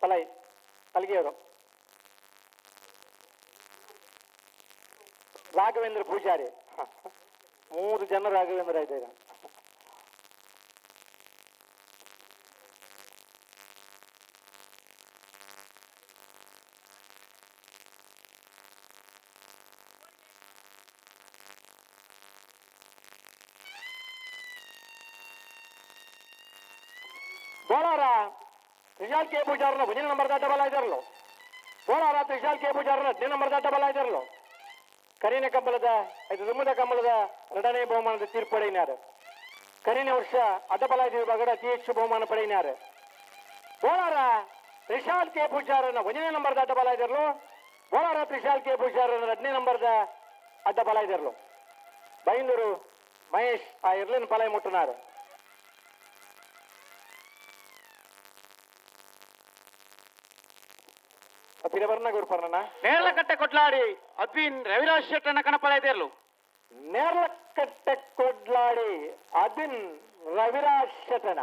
ಪಲಾಯಿ ಅಲ್ಲಿಗೆಯವರು ರಾಘವೇಂದ್ರ ಪೂಜಾರಿ. 3 ಜನ ರಾಘವೇಂದ್ರ ಇದ್ದಾರೆ. ಬೋಳಾರ ತ್ರಿಶಾಲ್ ಕೆ ಪೂಜಾರನ 1ನೇ ನಂಬರ್ ಡಬಲ್ ಆಯ್ದಿರಲು, ಬೋಳಾರ ತ್ರಿಶಾಲ್ ಕೆ ಪೂಜಾರನ 2ನೇ ನಂಬರ್ ಡಬಲ್ ಆಯ್ದಿರಲು. ಕರೀನ ಕಂಬಳದ ಐದು ದುಮ್ಮದ ಕಂಬಳದ 2ನೇ ಬಹುಮಾನದ ತೀರ್ಪು ಪಡೆಯಿನಾರು. ಕರೀನ ವರ್ಷ ಅಡ್ಡಬಲಾಯ್ದ ವಿಭಾಗದ ಅತಿ ಹೆಚ್ಚು ಬಹುಮಾನ ಪಡೆಯಿನಾರು. ಬೋಳಾರ ತ್ರಿಶಾಲ್ ಕೆ ಪೂಜಾರನ 1ನೇ ನಂಬರ್ದ ಡಬಲ್ ಆಯ್ದಿರಲು, ಬೋಳಾರ ತ್ರಿಶಾಲ್ ಕೆ ಪೂಜಾರನ 2ನೇ ನಂಬರ್ದ ಅಡ್ಡಬಲ ಆಯ್ದಿರಲು. ಬೈಂದೂರು ಮಹೇಶ್ ಆ ಇರ್ಲಿನ ಪಲಾಯ ಮುಟ್ಟುನಾರು. ನೇರ್ಲಕಟ್ಟೆ ಕೊಡ್ಲಾಡಿ ಅದ್ವಿನ್ ರವಿರಾಜ್ ಶೆಟ್ಟನ್ನ ಕನಪಲಾಯ್ದಿರ್ಲು. ನೇರ್ಲಕಟ್ಟೆ ಕೊಡ್ಲಾಡಿ ಅದ್ವಿನ್ ರವಿರಾಜ್ ಶೆಟ್ಟನ,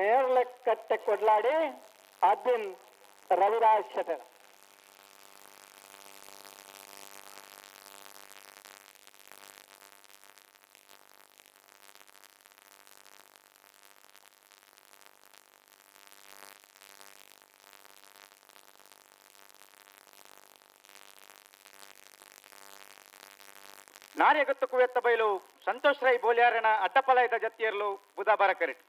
ನೇರ್ಲಕಟ್ಟೆ ಕೊಡ್ಲಾಡಿ ಅದ್ವಿನ್ ರವಿರಾಜ್ ಶೆಟ್ಟನ. ನಾರ್ಯಗತ್ತು ಕುವೆತ್ತ ಬೈಲು ಸಂತೋಷ್ ರೈ ಬೋಲ್ಯಾರನ ಅಡ್ಡಪಲಾಯದ ಜತ್ತಿಯರ್ಲು ಬುಧಾಬಾರ ಕರೆಟ್.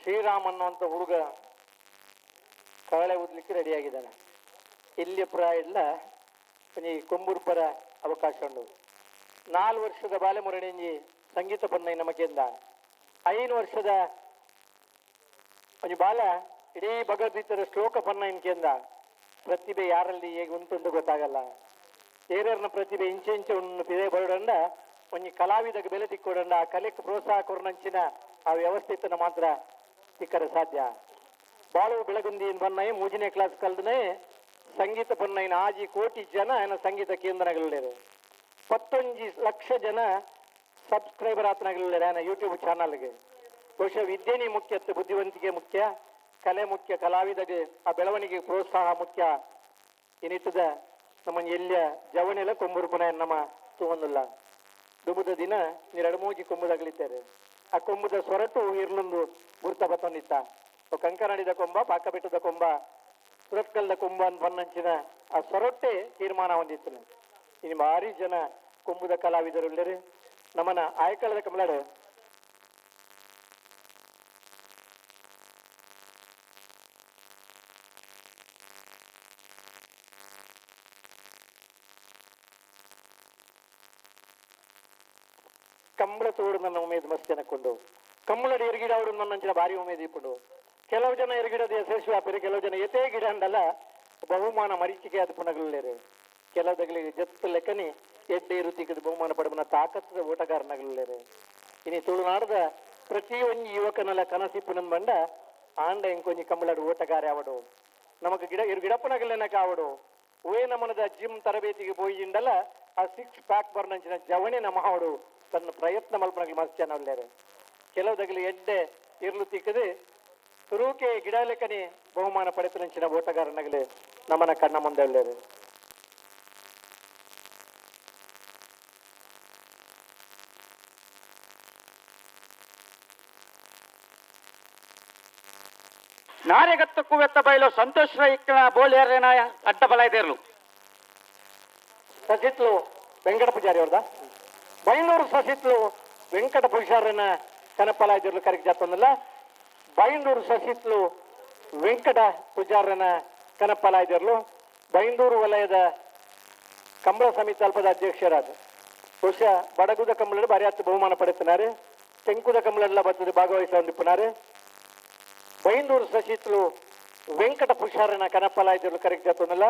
ಶ್ರೀರಾಮ್ ಅನ್ನುವಂಥ ಹುಡುಗ ಕಳೆ ಊದ್ಲಿಕ್ಕೆ ರೆಡಿಯಾಗಿದ್ದಾನೆ. ಇಲ್ಲಿ ಪ್ರಾಯ ಇಲ್ಲ, ಈ ಕೊಂಬೂರ್ಪರ ಅವಕಾಶ ಉಂಟು. 4 ವರ್ಷದ ಬಾಲೆಮುರಣಿಂಜಿ ಸಂಗೀತ ಪನ್ನೈ ನಮಕೆಂದ 5 ವರ್ಷದ ಒಂಜಿ ಬಾಲ ಇಡೀ ಭಗವದ್ಗೀತೆಯ ಶ್ಲೋಕ ಪನ್ನೈನ್ಕೆಂದ. ಪ್ರತಿಭೆ ಯಾರಲ್ಲಿ ಹೇಗೆ ಉಂಟುಂದು ಗೊತ್ತಾಗಲ್ಲ. ಏರೇರ್ನ ಪ್ರತಿಭೆ ಇಂಚೆ ಇಂಚೆ ಉಣ್ಣು ಪಿದೆ ಬರೋಡಂಡ ಒಂಜಿ ಕಲಾವಿದಗೆ ಬೆಲೆ ತಿಕ್ಕೊಡಂಡ ಆ ಕಲೆಗೆ ಪ್ರೋತ್ಸಾಹ ಕೊರನಂಚಿನ ಆ ವ್ಯವಸ್ಥೆತನ ಮಾತ್ರ ತಿಕ್ಕರೆ ಸಾಧ್ಯ. ಬಾಳು ಬೆಳಗುಂದಿ ಬನ್ನೈ 3ನೇ ಕ್ಲಾಸ್ ಕಲ್ದನೆ ಸಂಗೀತ ಪನ್ನೈನ 6 ಕೋಟಿ ಜನ ಏನ ಸಂಗೀತ ಕೇಂದ್ರಗಳಲ್ಲಿರು. 11 ಲಕ್ಷ ಜನ ಸಬ್ಸ್ಕ್ರೈಬರ್ ಆತನಾಗಲಿಲ್ಲ ಏನ ಯೂಟ್ಯೂಬ್ ಚಾನಲ್ಗೆ. ಬಹುಶಃ ವಿದ್ಯೆನೇ ಮುಖ್ಯ, ಬುದ್ಧಿವಂತಿಕೆ ಮುಖ್ಯ, ಕಲೆ ಮುಖ್ಯ, ಕಲಾವಿದಗೆ ಆ ಬೆಳವಣಿಗೆ ಪ್ರೋತ್ಸಾಹ ಮುಖ್ಯ. ಇನ್ನಿಟ್ಟದ ನಮ್ಮ ಎಲ್ಲಿಯ ಜವನೆಲ್ಲ ಕೊಂಬುರುಪುನ ನಮ್ಮ ತೂವೊಂದಿಲ್ಲ. ದುಬುದ ದಿನ ನೀರೆರಡು ಮೂಜಿ ಕೊಂಬುದಾಗಲಿದ್ದಾರೆ. ಆ ಕೊಂಬುದ ಸೊರಟು ಇರ್ಲೊಂದು ಗುರ್ತ ಬತ್ತೊಂದಿತ್ತ. ಕಂಕನಾಡಿದ ಕೊಂಬ, ಪಾಕಬೆಟ್ಟದ ಕೊಂಬ, ಸುರತ್ಕಲ್ದ ಕೊಂಬ ಅಂತ ಬನ್ನಂಚಿನ ಆ ಸೊರಟೆ ತೀರ್ಮಾನ ಹೊಂದಿತ್ತು. ಇನ್ನು ಭಾರಿ ಜನ ಕೊಂಬುದ ಕಲಾವಿದರು ನಮ್ಮನ್ನ ಆಯ್ಕಳದ ಕಮಲಾಡು ಕಂಬಳ ತೋಡು ನನ್ನ ಉಮೇದ್ ಮಸ್ತ್ ಜನಕ್ಕೊಂಡು ಕಂಬಳದ ಎರ್ಗಿಡ ಅವರು ನನ್ನಂಚಿನ ಭಾರಿ ಉಮೇದ್ ಇಪ್ಪುಂಡು. ಕೆಲವು ಜನ ಎರ್ಗಿಡದ ಯಶಸ್ವಿ ಆಪೇರು, ಕೆಲವು ಜನ ಎತೇ ಗಿಡ ಅಂದಲ್ಲ ಬಹುಮಾನ ಮರೀಚಿಕೆ ಆದ ಪುನಗಲೇರು. ಕೆಲವುದಗಳಿಗೆ ಜತ್ತು ಲೆಕ್ಕನಿ ಎಡ್ಡೆ ಇರುತ್ತಿಕ್ಕದ ಬಹುಮಾನ ಪಡಬನ ತಾಕತ್ತದ ಓಟಗಾರನಗಲೇರು. ಇನಿ ತುಳುನಾಡದ ಪ್ರತಿಯೊಂದು ಯುವಕನಲ್ಲ ಕನಸಿಪ್ಪು ನನ್ನ ಬಂಡ ಆಂಡ ಎಂಕೊಂಜಿ ಕಂಬಳದ ಓಟಗಾರ ಅವಡು ನಮಗ್ ಗಿಡ ಇರು ಗಿಡಪ್ಪನಗಲೇನಕ ಅವಡು ಓ ನಮನದ ಜಿಮ್ ತರಬೇತಿಗೆ ಪೋಯಿಂಡಲ್ಲ ಆ 6 ಪ್ಯಾಕ್ ಬರ್ನಂಚಿನ ಜವಣೆ ನಮ್ಮ ಅವಡು ತನ್ನ ಪ್ರಯತ್ನ ಮಲ್ಪನಗಲಿ ಮಸ್ತ್ ಜನ ಉಳ್ಳೇರು. ಕೆಲವುದಗಲಿ ಎಡ್ಡೆ ಇರ್ಲು ತಿಕ್ಕದೆ ತುರುಕೆ ಗಿಡ ಲೆಕ್ಕನೆ ಬಹುಮಾನ ಪಡೆತನಂಚಿನ ಓಟಗಾರನಗಲಿ ನಮ್ಮನ ಕಣ್ಣ ಮುಂದೆ ಉಳ್ಳೇರು. ನಾರೆಗತ್ತ ಕುವೆತ್ತ ಬೈಲು ಸಂತೋಷ್ ರೈ ಬೋಳಿಯರೇನ ಅಡ್ಡ ಬಲ ಇದೇರ್ಲು. ಸಸಿತ್ಲು ವೆಂಕಟ ಪೂಜಾರಿ ಅವ್ರದ ಬೈಂದೂರು ಸಸಿತ್ಲು ವೆಂಕಟ ಪೂಜಾರನ ಕನಪಲ ಇದಿರ್ಲು ಕರೆಕ್ ಜಾತೊಂದಲ್ಲ. ಬೈಂದೂರು ಸಸಿತ್ಲು ವೆಂಕಟ ಪೂಜಾರನ ಕನಪಲ ಇದಿರ್ಲು ಬೈಂದೂರು ವಲಯದ ಕಂಬಳ ಸಮಿತಿ ಅಲ್ಪದ ಅಧ್ಯಕ್ಷರಾದ ಬಹುಶಃ ಬಡಗುದ ಕಂಬಳ ಭಾರಿ ಹತ್ತು ಬಹುಮಾನ ಪಡೆಯುತ್ತಾರೆ. ತೆಂಕುದ ಕಂಬಳೆಲ್ಲ ಬರ್ತದೆ ಭಾಗವಹಿಸ ಹೊಂದಿಪ್ಪನಾರೆ. ಬೈಂದೂರು ಸಸಿತ್ಲು ವೆಂಕಟ ಪುಷಾರನ ಕನಪಲ ಇದಿರ್ಲು ಕರೆಕ್ ಜಾತೊಂದಲ್ಲ.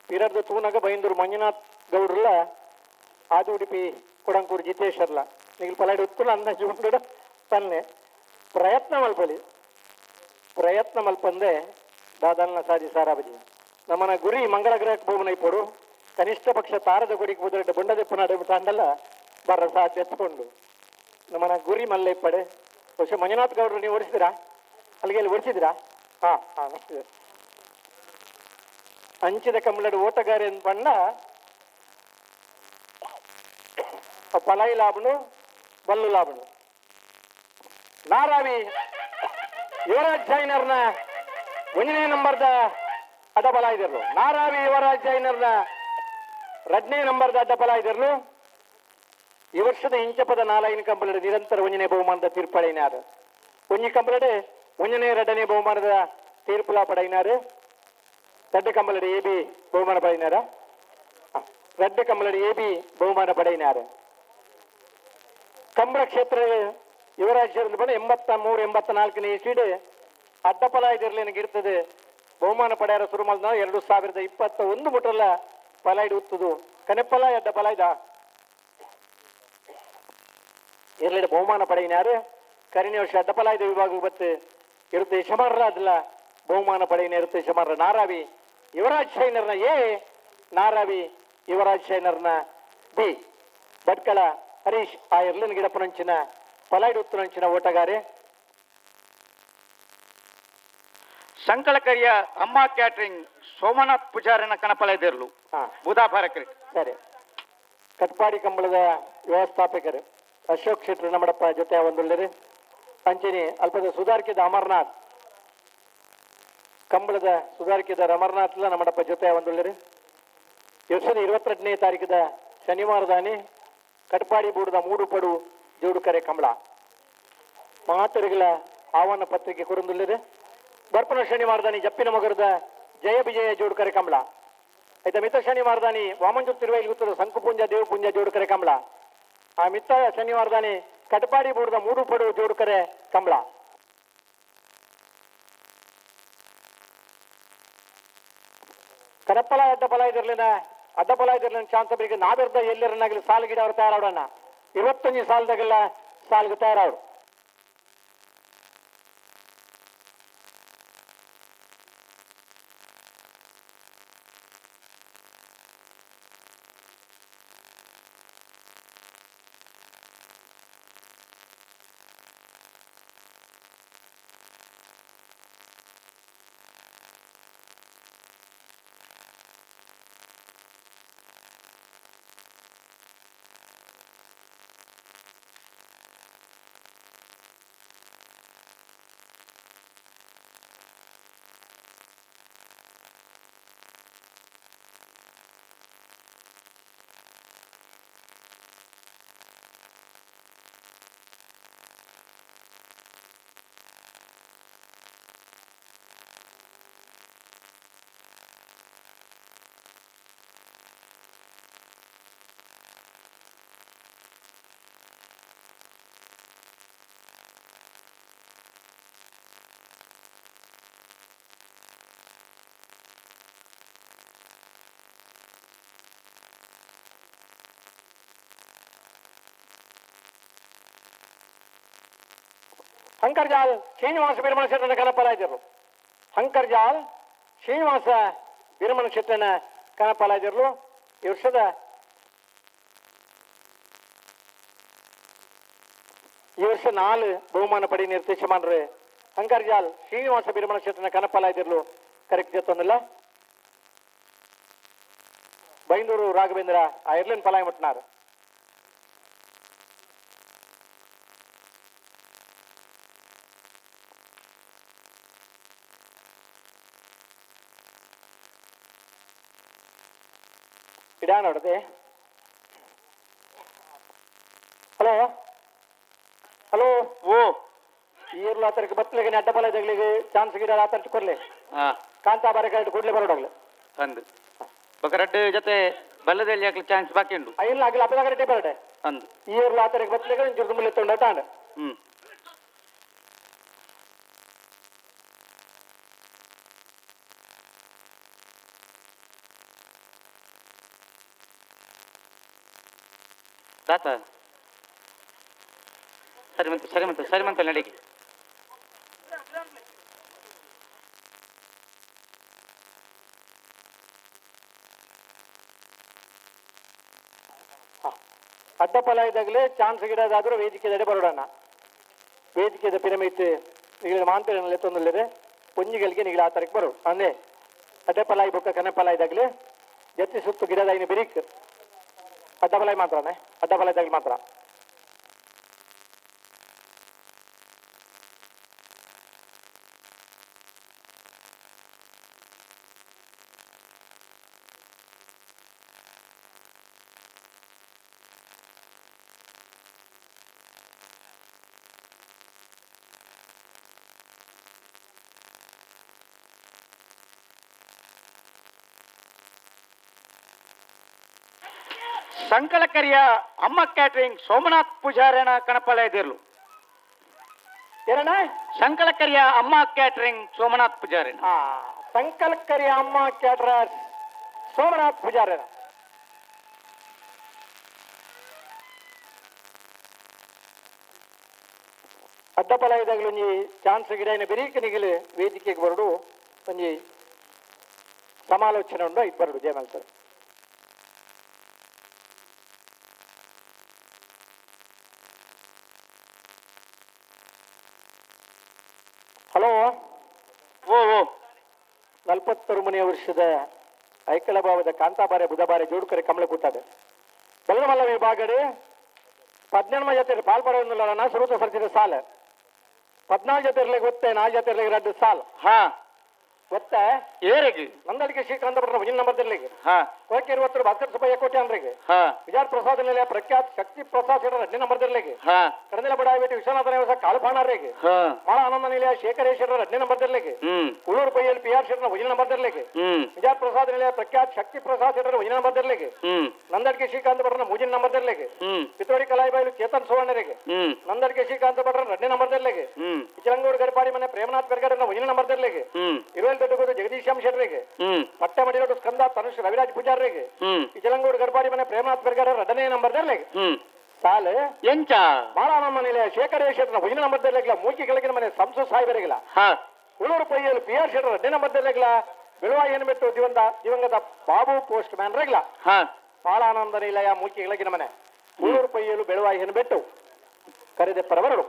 ಪಿರರ್ದು ತೂನಗ ಬೈಂದೂರು ಮಂಜುನಾಥ್ ಗೌಡ್ರಲ್ಲ ಆದಿ ಉಡುಪಿ ಕೊಡಂಕೂರು ಜಿತೇಶ್ವರ್ಲ ನಿಗಿಲ್ ಪಲಾಡಿ ಉತ್ತುಲ ಅಂದಾಜು ಉಂಡು ತನ್ನೆ ಪ್ರಯತ್ನ ಮಲ್ಪಲಿ ಪ್ರಯತ್ನ ಮಲ್ಪಂದೆ ದಾದಲ್ನ ಸಾಜಿ ಸಾರಾಬಜಿ ನಮ್ಮನ ಗುರಿ ಮಂಗಳ ಗ್ರಹಕ್ಕೆ ಬಹುಮನ ಇಪ್ಪಡು ಕನಿಷ್ಠ ಪಕ್ಷ ತಾರದ ಗುಡಿಗೆ ಬುದರೆಡ್ಡ ಬೊಂಡದೆಪ್ಪು ನಡೆ ತಾಂಡಲ್ಲ ಬರ ಸಾಧ್ಯ ಎತ್ಕೊಂಡು ನಮ್ಮನ ಗುರಿ ಮಲ್ಲ ಇಪ್ಪಡೆ. ಬಹುಶಃ ಮಂಜುನಾಥ್ ಗೌಡ್ರು ನೀವು ಓಡಿಸಿದಿರಾ? ಅಲ್ಲಿಗೆ ಅಲ್ಲಿ ಓಡಿಸಿದಿರಾ? ಹಾಂ ಹಾಂ ಅಂಚಿದ ಕಂಬಳಡು ಓಟಗಾರಿ ಬಣ್ಣ ಪಲಾಯಿ ಲಾಭನು ಬಲ್ಲು ಲಾಭನು. ನಾರಾವಿ ಯುವರಾಜ್ ಜೈನರ್ನ 1ನೇ ನಂಬರ್ದ ಅಡ್ಡಬಲ ಇದಿರ್ಲು. ನಾರಾವಿ ಯುವರಾಜ್ ಜೈನರ್ನ 2ನೇ ನಂಬರ್ದ ಅಡ್ಡಬಲ ಇದಿರ್ಲು. ಈ ವರ್ಷದ ಇಂಚಪದ ನಾಲೈನ ಕಂಬಳಡು ನಿರಂತರ 1ನೇ ಬಹುಮಾನದ ತೀರ್ಪಡೆಯಿನಾರು. ಒಂಜಿ ಕಂಬಳಡು 1ನೇ 2ನೇ ಬಹುಮಾನದ ತೀರ್ಪುಲ ಪಡೆಯಿನಾರು. ರಡ್ಡು ಕಂಬಳಡು ಎ ಬಿ ಬಹುಮಾನ ಪಡೆಯಿನಾರ. ರಡ್ಡು ಕಂಬಳಡು ಎ ಬಿ ಬಹುಮಾನ ಪಡೆಯಿನಾರು. ಕಂಬಳ ಕ್ಷೇತ್ರ ಯುವರಾಜ್ 83 84ನೇ ಇಸ್ವಿಡ್ ಅಡ್ಡಪಲ ಇದಿರ್ಲೇನಿಗೆ ಬಹುಮಾನ ಪಡೆಯರ ಸುರುಮಲ್ದ 2021 ಮುಟಲ್ಲ ಪಲಾಯ್ಡು ಉತ್ತದು ಕನೆಪ್ಪಲ ಅಡ್ಡ ಪಲಾಯ್ದ ಇರ್ಲಿಡ ಬಹುಮಾನ ಪಡೆಯಿನಾರು. ಕರಿನ ವರ್ಷ ಅಡ್ಡಪಲಾಯ್ದ ವಿಭಾಗ ಬತ್ತು ಇರುತ್ತೆ ಯಶಮಾರ್ರ ಅದಲ್ಲ ಬಹುಮಾನ ಪಡೆಯಿನ ಇರುತ್ತೆ ಯಶಮಾರ್ರ ನಾರಾವಿ ಯುವರಾಜ್ ಶೈನರ್ನ ಎ, ನಾರಾವಿ ಯುವರಾಜ್ ಶೈನರ್ನ ಬಿ. ಭಟ್ಕಳ ಹರೀಶ್ ಆ ಎರ್ಲಿನ ಗಿಡಪ್ಪನಂಚಿನ ಪಲಾಯ್ಡು ಉತ್ತರಂಚಿನ ಓಟಗಾರೆ. ಸಂಕಲಕರಿಯ ಅಮ್ಮ ಕ್ಯಾಟ್ರಿಂಗ್ ಸೋಮನಾಥ್ ಪೂಜಾರಿನ ಕಣಪಲ ಇದಿರ್ಲು ಬುಧಾಭಾರ ಕ್ರಿಕೆಟ್. ಸರಿ, ಕಟ್ಪಾಡಿ ಕಂಬಳದ ವ್ಯವಸ್ಥಾಪಕರು ಅಶೋಕ್ ಶೆಟ್ಟರು ನಮ್ಮಡಪ್ಪ ಜೊತೆ ಒಂದುಳ್ಳರು. ಅಂಚನೆ ಅಲ್ಪದ ಸುಧಾರ್ಕಿದ ಅಮರ್ನಾಥ್ ಕಂಬಳದ ಸುಧಾರ್ಕಿದ ಅಮರ್ನಾಥ್ ನಮ್ಮಡಪ್ಪ ಜೊತೆ ಒಂದುಳ್ಳರು. 22ನೇ ತಾರೀಕದ ಶನಿವಾರದಾನೆ ಕಟ್ಪಾಡಿ ಬೂಡದ ಮೂಡುಪಡು ಜೋಡುಕರೆ ಕಂಬಳ ಮಾತರುಗಳ ಆಹ್ವಾನ ಪತ್ರಿಕೆ ಕೊರಂದುಳ್ಳರು. ಬರ್ಪನ ಶನಿವಾರದಾನಿ ಜಪ್ಪಿನ ಮಗರದ ಜಯ ವಿಜಯ ಜೋಡುಕರೆ ಕಂಬಳ. ಆಯ್ತಾ ಮಿತ್ರ ಶನಿವಾರದಾನಿ ವಾಮಂಜೂರು ತಿರುವೈಲ್ ಗುತ್ತದ ಸಂಕುಪುಂಜ ದೇವಪುಂಜ ಜೋಡುಕರೆ ಕಂಬಳ. ಆ ಮಿತ್ರ ಶನಿವಾರದಾನಿ ಕಟಪಾಡಿ ಬೂಡದ ಮೂಡುಪಡು ಜೋಡುಕರೆ ಕಂಬಳ. ಕರಪ್ಪಲ ಅಡ್ಡ ಫಲ ಇದಿರ್ಲಿನ ಅಡ್ಡ ಫಲ ಇದಿರ್ಲಿನ ಚಾನ್ಸಬರಿಗೆ ನಾವಿರ್ದ ಎಲ್ಲಿರನಾಗಲಿ ಸಾಲುಗಿಡ ಅವ್ರು ತಯಾರಾಡೋಣ. 21 ಸಾಲದಾಗೆಲ್ಲ ಸಾಲಿಗೆ ತಯಾರಾಡು. ಹಂಕರ್ಜಾಲ್ ಶ್ರೀನಿವಾಸ ಬಿರಮಣ ಕ್ಷೇತ್ರನ ಕನಪಲಾಯ್ದರು. ಹಂಕರ್ಜಾಲ್ ಶ್ರೀನಿವಾಸ ಬಿರಮಣ ಕ್ಷೇತ್ರನ ಕನಪಲಾಯ್ದರು. ಈ ವರ್ಷ 4 ಬಹುಮಾನ ಪಡಿ ನಿರ್ದೇಶ ಮಾಡ್ರೆ ಹಂಕರ್ಜಾಲ್ ಶ್ರೀನಿವಾಸ ಬಿರಮಣ ಕ್ಷೇತ್ರನ ಕನಪಲಾಯ್ದಿರ್ಲು ಕರೆಕ್ಟ್ ಜೊತ್ತೊಂದಿಲ್ಲ. ಬೈಂದೂರು ರಾಘವೇಂದ್ರ ಆ ಎರ್ಲಿನ್ ಪಲಾಯ್ ಮುಟ್ನಾರು. ಇಡಾನೋಡದೆ. ಹಲೋ ಹಲೋ ಓ ಈರ್ಲು ಆತರಕ್ಕೆ ಬತ್ತಲಿಗೆ ಅಡ್ಡಬಲ ಜಗಳಿಗೆ ಚಾನ್ಸ್ ಗಿಡ ಆತರ್ಚ ಕೊರ್ಲೆ. ಕಾಂತಾಬಾರೆ ಕರೆಕ್ಟ್ ಕೂಡ್ಲೆ ಬರೋಡಾಗ್ಲೆ ಅಂದು ಬೊಕ ರಡ್ಡು ಜೊತೆ ಬಲ್ಲದಲ್ಲಿ ಹಾಕ್ಲಿ ಚಾನ್ಸ್ ಬಾಕಿ ಉಂಡು. ಇಲ್ಲ ಅಗಲ ಅಪ್ಪದ ಕರೆಕ್ಟೇ ಬರಡೆ. ಅಂದು ಈರ್ಲು ಆತರಕ್ಕೆ ಬತ್ತಲಿಗೆ ಜುರ್ದು ಮುಲ್ಲೆ ತೊಂಡ ತಾಂಡ. ತಾತ ಸರಿ ಮಂತ ಸರಿ ಮಂತ ಸರಿ ಮಂತ ನಡಿಗೆ. ಅಡ್ಡಪಲ ಇದ್ದಾಗಲೇ ಚಾನ್ಸ್ ಗಿಡದಾದರೂ ವೇದಿಕೆದಡೆ ಬರೋಣ. ವೇದಿಕೆದ ಪಿರಮಿಡ್ ನಿಗಲ ಮಾಂತರಲ್ಲಿ ತೊಂದರೆ ಒಂಜಿಗಳಿಗೆ ನಿಗಲ ಆ ತರಕ್ಕೆ ಬರೋ ಅಂದ್ರೆ ಅಡ್ಡಪಲಾಯಿ ಬೊಕ್ಕ ಕನಪಲ ಇದ್ದಾಗಲೇ ಜತ್ತಿ ಸುತ್ತು ಗಿಡದ ಇನ್ನು ಬಿರಿಕ್ ಅಡ್ಡಪಲಾಯಿ ಮಾತ್ರನೇ ಅಡ್ಡಪಲ ಇದ್ದಾಗಲೇ ಮಾತ್ರ. ಸಂಕಲಕರಿಯ ಅಮ್ಮ ಕ್ಯಾಟರಿಂಗ್ ಸೋಮನಾಥ್ ಪೂಜಾರಣ ಕಣಪಲ ಇದಿರ್ಲು. ಏನಣ್ಣ? ಸಂಕಲಕರಿಯ ಅಮ್ಮ ಕ್ಯಾಟರಿಂಗ್ ಸೋಮನಾಥ್ ಪೂಜಾರಣ. ಸಂಕಲಕರಿಯ ಅಮ್ಮ ಕ್ಯಾಟರರ್ಸ್ ಸೋಮನಾಥ್ ಪೂಜಾರಣ. ಅಡ್ಡಪಲ ಇದ್ದಾಗಲೂ ಒಂಜಿ ಚಾನ್ಸ್ ಗಿಡ ಬೆರೀಕ ನಿಗಲು ವೇದಿಕೆಗೆ ಬರಡು ಒಂಜಿ ಸಮಾಲೋಚನೆ ಉಂಡು ಇದು ಬರಡು ಜಯಮಲ್ತಾರೆ. ಹಲೋ ಓ ಓ 43ನೇ ವರ್ಷದ ಐಕಳಭಾವದ ಕಾಂತಾಬಾರೆ ಬುಧಬಾರೆ ಜೋಡುಕರೆ ಕಮಲ ಕೂತಾದೆ ಬಲ್ಲಮಲ್ಲ ವಿಭಾಗಡೆ 18 ಜೊತೆ ಪಾಲ್ಪಡೋದಿಲ್ಲ ಸುರೂತ ಸರ್ತಿದ ಸಾಲ 14 ಜೊತೆ ಇರ್ಲಿಕ್ಕೆ ಗೊತ್ತೆ 4 ಜೊತೆ ಇರ್ಲಿಕ್ಕೆ 2 ಸಾಲ. ಹಾ ಗೊತ್ತೆ ಏರಿಗೆ ನಂದಳಿಕೆ ಶ್ರೀಕಾಂತ ಭಟ್ರ ಮುಂದಿನ ನಂಬರ್ ಇರ್ಲಿಕ್ಕೆ. ಹಾ ಕೋಕೆ ಭಾಸ್ಕರ್ ಸುಬ್ಬಯ್ಯ ಕೋಟೆ ಅಂದ್ರಿಗೆ. ಹಾ ವಿಜಯ ಪ್ರಸಾದ್ ನಿಲಯ ಪ್ರಖ್ಯಾತ್ ಶಕ್ತಿ ಪ್ರಸಾದ್ ಶೆಟ್ಟರ್ 2 ನಂಬರ್ ಇರ್ಲಿಕ್ಕೆ. ಹಾ ಕಡನೆಲ ಬಡಾಯಿಬೇಟಿ ವಿಶ್ವನಾಥ ನಿವಾಸ ಕಾಳುಪಾಣರಿಗೆ. ಹಾ ಮಾಳ ಆನಂದ ನಿಲಯ ಶೇಖರೇಶ್ವರ 2 ನಂಬರ್ ಇರ್ಲಿಕ್ಕೆ. Ulur ಪೈಯಲ್ಲಿ P R Shettar 1 number ಇರ್ಲಿಕ್ಕೆ. ವಿಜಯ ಪ್ರಸಾದ್ ನಿಲಯ ಪ್ರಖ್ಯಾತ್ ಶಕ್ತಿ ಪ್ರಸಾದ್ ಶೆಟ್ಟರ್ 1 ನಂಬರ್ ಇರ್ಲಿಕ್ಕೆ. ನಂದಡಿಕೆ ಶ್ರೀಕಾಂತ ಭಟ್ರನ 3 ನಂಬರ್ ಇರ್ಲಿಕ್ಕೆ. ಪಿತ್ರೋಡಿ ಕಲಾಯಿಬಾಯಿಲು ಚೇತನ್ ಸುವರ್ಣರಿಗೆ. ನಂದಡಿಕೆ ಶ್ರೀಕಾಂತ ಭಟ್ರ 2 ನಂಬರ್ ಇರ್ಲಿಕ್ಕೆ. ಇಚಲಂಗೋಡು ಗಡಿಪಾಡಿ ಮನೆ ಪ್ರೇಮನಾಥ್ ಬೆರ್ಗಡನ 1 ನಂಬರ್ ಇರ್ಲಿಕ್ಕೆ. ಇರುವೆಲ್ ದೊಡ್ಡಗೋದು ಜಗದೀಶ್ ಎಂ ಶೆಟ್ಟರಿಗೆ. ಪಟ್ಟೆ ಮಡಿರೋಡು ಸ್ಕಂದ ತನುಷ್ ರವಿರಾಜ್ ಪೂಜಾರಿಗೆ. ಇಚಲಂಗೋಡು ಗಡ್ಪಾಡಿ ಮನೆ ಪ್ರೇಮನಾಥ್ ಬೆರ್ಗಡ 2ನೇ ನಂಬರ್ ಇರ್ಲಿಕ್ಕೆ. ಸಾಲು ಎಂಚ ಬಾಳಾನಮ್ಮ ನಿಲಯ ಶೇಖರೇಶ್ವರನ 1 ನಂಬರ್ ಇರ್ಲಿಕ್ಕಿಲ್ಲ. ಮೂಕಿ ಕೆಳಗಿನ ಮನೆ ಸಂಸು ಸಾಹೇಬರಿಗಿಲ್ಲ. Ulur ಪೈಯಲ್ಲಿ P R Shettar 2 number ಇರ್ಲಿಕ್ಕಿಲ್ಲ. ಬೆಳುವ ಏನು ಬಿಟ್ಟು ದಿವಂಗತ ಬಾಬು ಪೋಸ್ಟ್ ಮ್ಯಾನ್ ರೆಗ್ಲ. ಬಾಳಾನಂದ ನಿಲಯ ಮೂಕಿ ಕೆಳಗಿನ ಮನೆ ಉಳೂರು ಪೈಯಲು ಬೆಳುವ ಏನು ಬಿಟ್ಟು ಕರೆದೆಪ್ಪರವರು.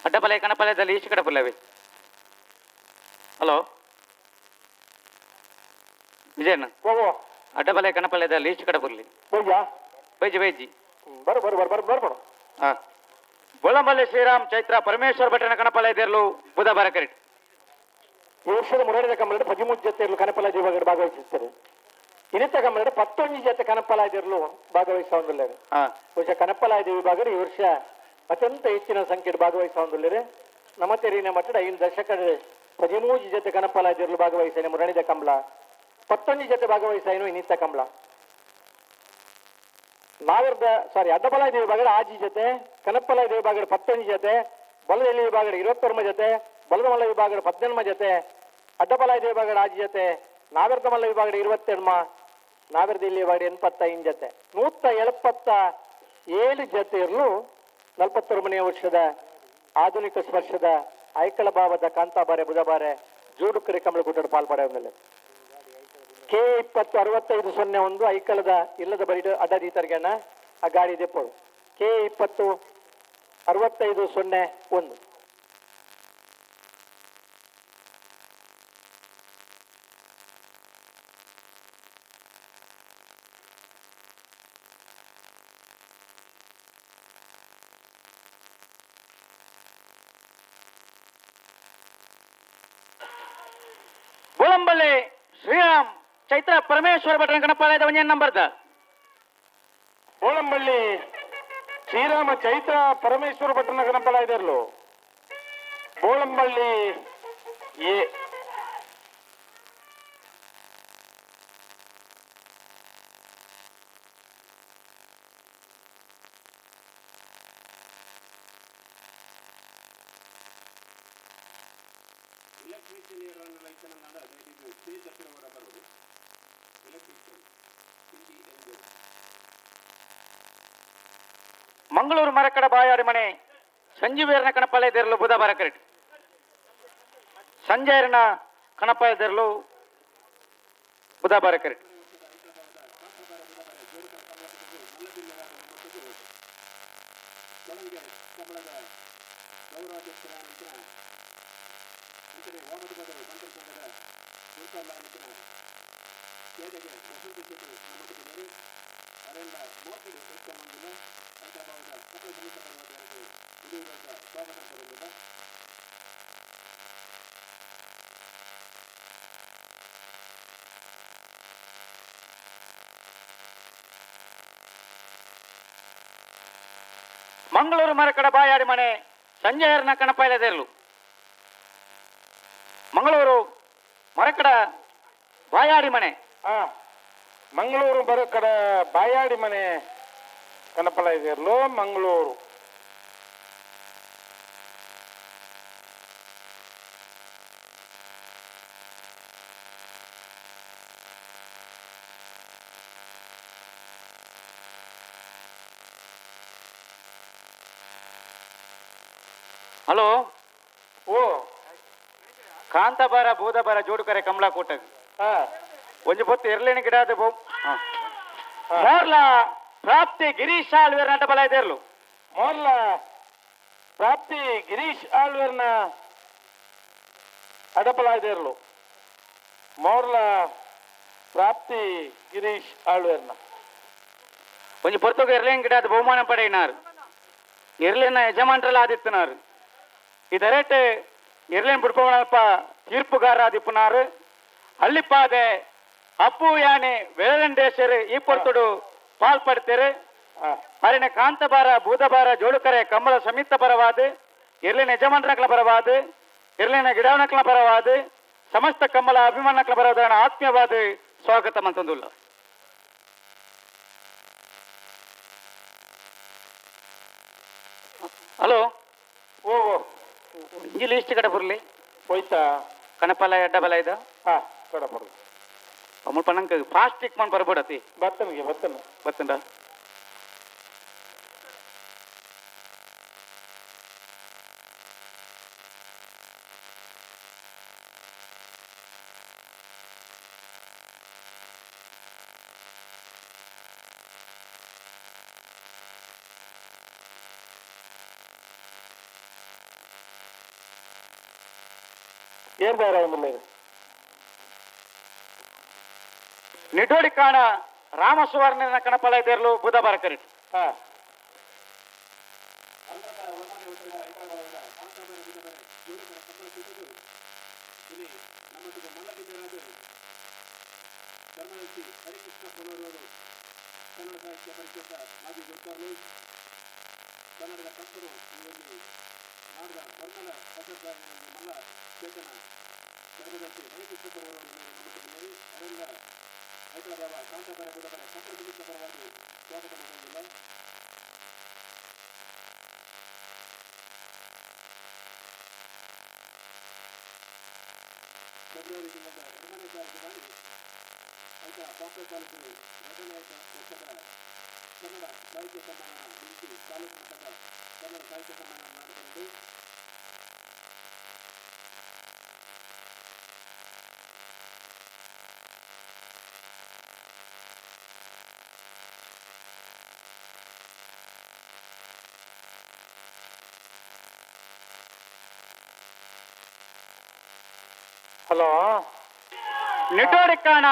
ಅಡ್ಡಪಲೆ ಕಣಪಲೆದಲ್ಲಿ ಈಚೆ ಕಡೆ ಪುಲ್ಲವಿ. ಹಲೋ ವಿಜಯಣ್ಣ ಅಡ್ಡಪಲೆ ಕಣಪಲೆದಲ್ಲಿ ಈಚೆ ಕಡೆ ಪುರ್ಲಿ ಬೈಜಿ ಬೈಜಿ ಬರು ಬರು ಬರು ಬರು ಬರು. ಹಾ ಬೊಳಮಲ್ಲೆ ಶ್ರೀರಾಮ್ ಚೈತ್ರ ಪರಮೇಶ್ವರ ಭಟ್ಟನ ಕಣಪಲ ಇದಿರಲು ಬುಧ ಬಾರಕರೆಟ್. ಈ ವರ್ಷದ ಮುರಾರಿದ ಕಮಲಡು 13 ಜೊತೆ ಇರಲು ಕನಪಲ ವಿಭಾಗದಲ್ಲಿ ಭಾಗವಹಿಸುತ್ತಾರೆ. ಇನ್ನಿತ ಕಮಲಡು 11 ಜೊತೆ ಕನಪಲ ಇದಿರಲು ಭಾಗವಹಿಸುವಂದಿಲ್ಲ. ಬಹುಶಃ ಕನಪಲ ವಿಭಾಗ ಈ ವರ್ಷ ಅತ್ಯಂತ ಹೆಚ್ಚಿನ ಸಂಖ್ಯೆ ಭಾಗವಹಿಸುವಂದಿಲ್ಲ. ನಮ್ಮ ತೆರಿನ ಮಟ್ಟದ 5 ದಶಕ 13 ಜೊತೆ ಕನಪಲ ಇದಿರಲು ಭಾಗವಹಿಸಾನೆ ಮುರಣಿದ ಕಮಲ 11 ಜೊತೆ ಭಾಗವಹಿಸಾನು ಇನ್ನಿತ ಕಮಲ ನಾವಿರ್ದ ಸಾರಿ ಅಡ್ಡಬಲ ವಿಭಾಗದ ಆಜಿ ಜೊತೆ ಕನಪ್ಪಲ ವಿಭಾಗದ 11 ಜೊತೆ ಬಲದಳ್ಳಿ ವಿಭಾಗದ 21 ಜೊತೆ ಬಲದಮಲ್ಲ ವಿಭಾಗದ 18 ಜೊತೆ ಅಡ್ಡಬಲ ವಿಭಾಗದ ಆಜಿ ಜೊತೆ ನಾವಿರ್ದಮಲ್ಲ ವಿಭಾಗದ 22 ನಾವಿರ್ದ ವಿಭಾಗದ 85 ಜೊತೆ 177 ಜೊತೆ ಇರಲು 43ನೇ ವರ್ಷದ ಆಧುನಿಕ ಸ್ಪರ್ಶದ ಐಕಳ ಭಾವದ ಕಾಂತಾಬಾರೆ ಬುಧಬಾರೆ ಜೋಡುಕರೆ ಕಮಲಗುಡ್ಡ ಪಾಲ್ಪಡೆಯ ಕೆ 20 65 01 ಐಕಳದ ಇಲ್ಲದ ಬರಿ ಅಡ್ಡದೀತರ್ಗಣ ಆ ಗಾಡಿ ದೆಪ್ಪಳು ಕೆ 20 65 01. ಚೈತ್ರ ಪರಮೇಶ್ವರ ಭಟ್ರನ ಕಣಪಾಲಯದ ಒಂಜೇ ನಂಬರ್ದ. ಬೋಳಂಬಳ್ಳಿ ಶ್ರೀರಾಮ ಚೈತ್ರ ಪರಮೇಶ್ವರ ಭಟ್ರನ ಕಣಪಾಲಯದರ್ಲು ಬೋಳಂಬಳ್ಳಿ ಎ. ಮಂಗಳೂರು ಮರಕಡ ಬಾಯಾಡಿ ಮನೆ ಸಂಜೀವೇರ್ನ ಕಣಪಾಲಯದರ್ಲು ಬುಧ ಬರಕರೆಟ್. ಸಂಜಯರ್ನ ಕಣಪಾಲಯದರ್ಲು ಬುಧ ಬರಕರೆಟ್. ಮಂಗಳೂರು ಮರಕಡ ಬಾಯಾಡಿ ಮನೆ ಸಂಜಯರ್ನ ಕಣಪಾಲಯದರ್ಲು ಮಂಗಳೂರು ಮರಕಡ ಬಾಯಾಡಿ ಮನೆ. ಮಂಗಳೂರು ಮರಕಡ ಬಾಯಾಡಿ ಮನೆ ಕಣಪಾಲಯದರ್ಲು ಮಂಗಳೂರು. ಹಲೋ. ಓ ಕಾಂತಾಬಾರ ಬೂದಬಾರ ಜೋಡುಕರೆ ಕಮಲಾ ಕೋಟಗ್ ಒಂಜಿ ಪೊತ್ತು ಎರ್ಲೇನ ಗಿಡ ಮೋರ್ಲ ಪ್ರಾಪ್ತಿ ಗಿರೀಶ್ ಆಳ್ವೇರ್ ನಟ ಬಲ ಇದೆರ್ಲು. ಮೋರ್ಲ ಪ್ರಾಪ್ತಿ ಗಿರೀಶ್ ಆಳ್ವೇರ್ನ ಅಡಪಲ ಇದೆರ್ಲು. ಮೋರ್ಲ ಪ್ರಾಪ್ತಿ ಗಿರೀಶ್ ಆಳ್ವೇರ್ನ ಒಂಜಿ ಪೊರ್ತುಗ ಎರ್ಲೇನ ಗಿಡ ಬಹುಮಾನ ಪಡೆಯಿನಾರು. ಎರ್ಲೇನ ಯಜಮಾನ್ರಲ್ಲ ಆದಿತ್ತನಾರು. ಇದರೇಟೆ ಎರ್ಲೇನ್ ಬಿಡ್ಪವನಪ್ಪ ತೀರ್ಪುಗಾರ ಆದಿಪ್ಪನಾರು. ಅಳ್ಳಿಪಾದೆ ಅಪ್ಪು ಯಾನೆ ವೇಳಂಡೇಶ್ವರಿ ಈ ಪೊರ್ತುಡು ಪಾಲ್ಪಡ್ತೇರೆ. ಅರಿನ ಕಾಂತಬಾರ ಬೂದಬಾರ ಜೋಡುಕರೆ ಕಮ್ಮಳ ಸಮಿತ ಪರವಾದ, ಎರ್ಲಿನ ಯಜಮಾನ್ರಕ್ಲ ಪರವಾದ, ಎರ್ಲಿನ ಗಿಡವನಕ್ಲ ಪರವಾದ, ಸಮಸ್ತ ಕಮ್ಮಲ ಅಭಿಮಾನಕ್ಲ ಪರವಾದ ಆತ್ಮೀಯವಾದ ಸ್ವಾಗತ ಮಂತಂದುಲ್ಲ. ಹಲೋ. ಓ ಇಂಜಿ ಲಿಸ್ಟ್ ಕಡೆ ಬರಲಿ. ಹೋಯ್ತಾ ಕಣಪಲ ಎಡ್ಡಬಲ ಇದು. ಕಡ ಬರು ಮುಲ್ಪ ನಂಗೆ ಫಾಸ್ಟ್ ಟಿಕ್ ಮಾಡಿ ಬರ್ಬೋಡತಿ. ಬತ್ತನಿಗೆ ಬತ್ತನ ಬತ್ತಂಡ. ಏನ್ ಬೇರೆ ಒಂದಿಲ್ಲ. ನಿಡೋಡಿ ಕಾಣ ರಾಮಸುವರ್ಣನ ಕಣಪಲ ಇದೇರ್ಲು ಬುಧ ಬರಕರಿ. ಕನ್ನಡ ಸಾಹಿತ್ಯ ಪರಿಷತ್ ಮಾಜಿ ಗುರುತಾರ್ಲು ಕನ್ನಡದ ಕಂಪರು ಈ ಒಂದು ನಾಡದ ಬರ್ಮಲ ಮಲ್ಲ ಚೇತನ ಧರ್ಮದರ್ಶಿ ಹರಿಕೃಷ್ಣ ಪರವರು ನಮ್ಮೊಟ್ಟಿಗೆ ಅವರೆಲ್ಲ ಐಕಳ ಬಾಬಾ ಕಾಂತಾಬಾರ ಬುಧಬಾರ ಕನ್ನಡ ನಿಮಿತ್ತ ಪರವಾಗಿ ಸ್ವಾಗತ ಮಾಡುವುದಿಲ್ಲ. ಫೆಬ್ರವರಿ ತಿಂಗಳ 2ನೇ ತಾರೀಕಿನಲ್ಲಿ ಐಕಳ ಬಾಂಬೆ ಕಾಲೇಜು 2ನೇ ವರ್ಷದ ಕನ್ನಡ ಸಾಹಿತ್ಯ ಸಮ್ಮೇಳನ ನಿಲ್ಲಿಸಿ ತಾಲೂಕು ಮಟ್ಟದ ಕನ್ನಡ ಸಾಹಿತ್ಯ ಸಮ್ಮೇಳನ ನಡೆಸಲಿದೆ. ಹಲೋ. ನಿಡ್ಡೋಡಿಕ್ಕಾಣ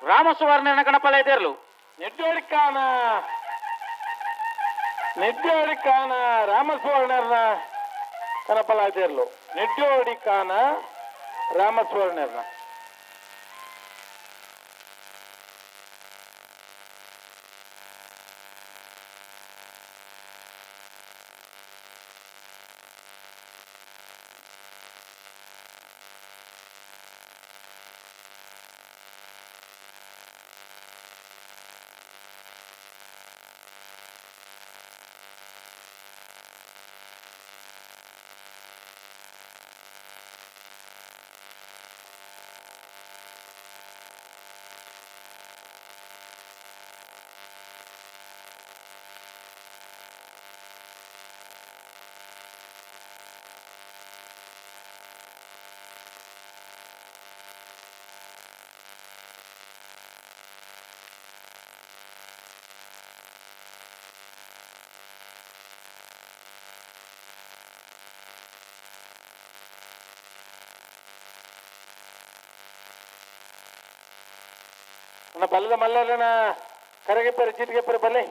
ರಾಮಸುವರ್ಣನ ಗಣಪಲ ಇದೇರ್ಲು. ನೆಡ್ಡೋಡಿಕ್ಕಾನ ನೆಡ್ಡೋಡಿಕ್ಕಾನ ರಾಮಸುವರ್ಣರ್ನ ಕಣಪಲ ಇದೇರ್ಲು. ನೆಡ್ಡೋಡಿಕ್ಕಾನ ರಾಮಸುವರ್ಣರ್ನ. ನನ್ನ ಬಲ್ಲದ ಮಲ್ಲನ ಕರಗೆಪ್ಪರೆ ಚೀಟಿಗೆಪ್ಪರೆ ಬಲ್ಲೆ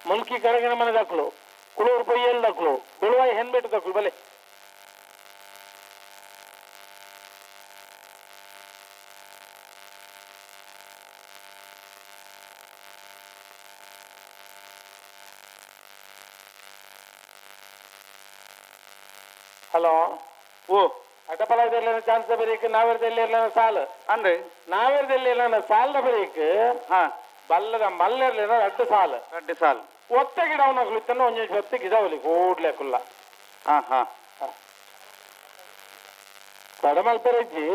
ಮುಲ್ಕಿ ಕರಗಿನ ಮನೆ ದಾಖಲು ಕುಳೂರು ಪೊಯ್ಯಲ್ ದಾಖಲು ಬೆಳುವಾಯಿ ಹೆನ್ಬೇಟು ದಾಖಲು ಬಲೆ ಹಲೋ ಓ ಅಟಪಲಾದಲ್ಲಿ ಚಾನ್ಸ್ ಬರೀಕ್ ನಾವೇರ್ದಲ್ಲಿ ಇಲ್ಲ ಸಾಲು ಅಂದ್ರೆ ನಾವೇರ್ದಲ್ಲಿ ಇಲ್ಲ ಸಾಲ ಬರೀಕ್ ಬಲ್ಲದ ಮಲ್ಲೆರ್ಲಿನ ರಡ್ಡು ಸಾಲು ರಡ್ಡು ಸಾಲು ಒತ್ತ ಗಿಡ ಅವನ ಒಂಜಿ ಒತ್ತ ಗಿಡ ಅವಲಿ ಕೂಡ್ಲೆಕುಲ್ಲ ಹಾ ಹಾ ತಡ ಮಲ್ಪೆರಜ್ಜಿ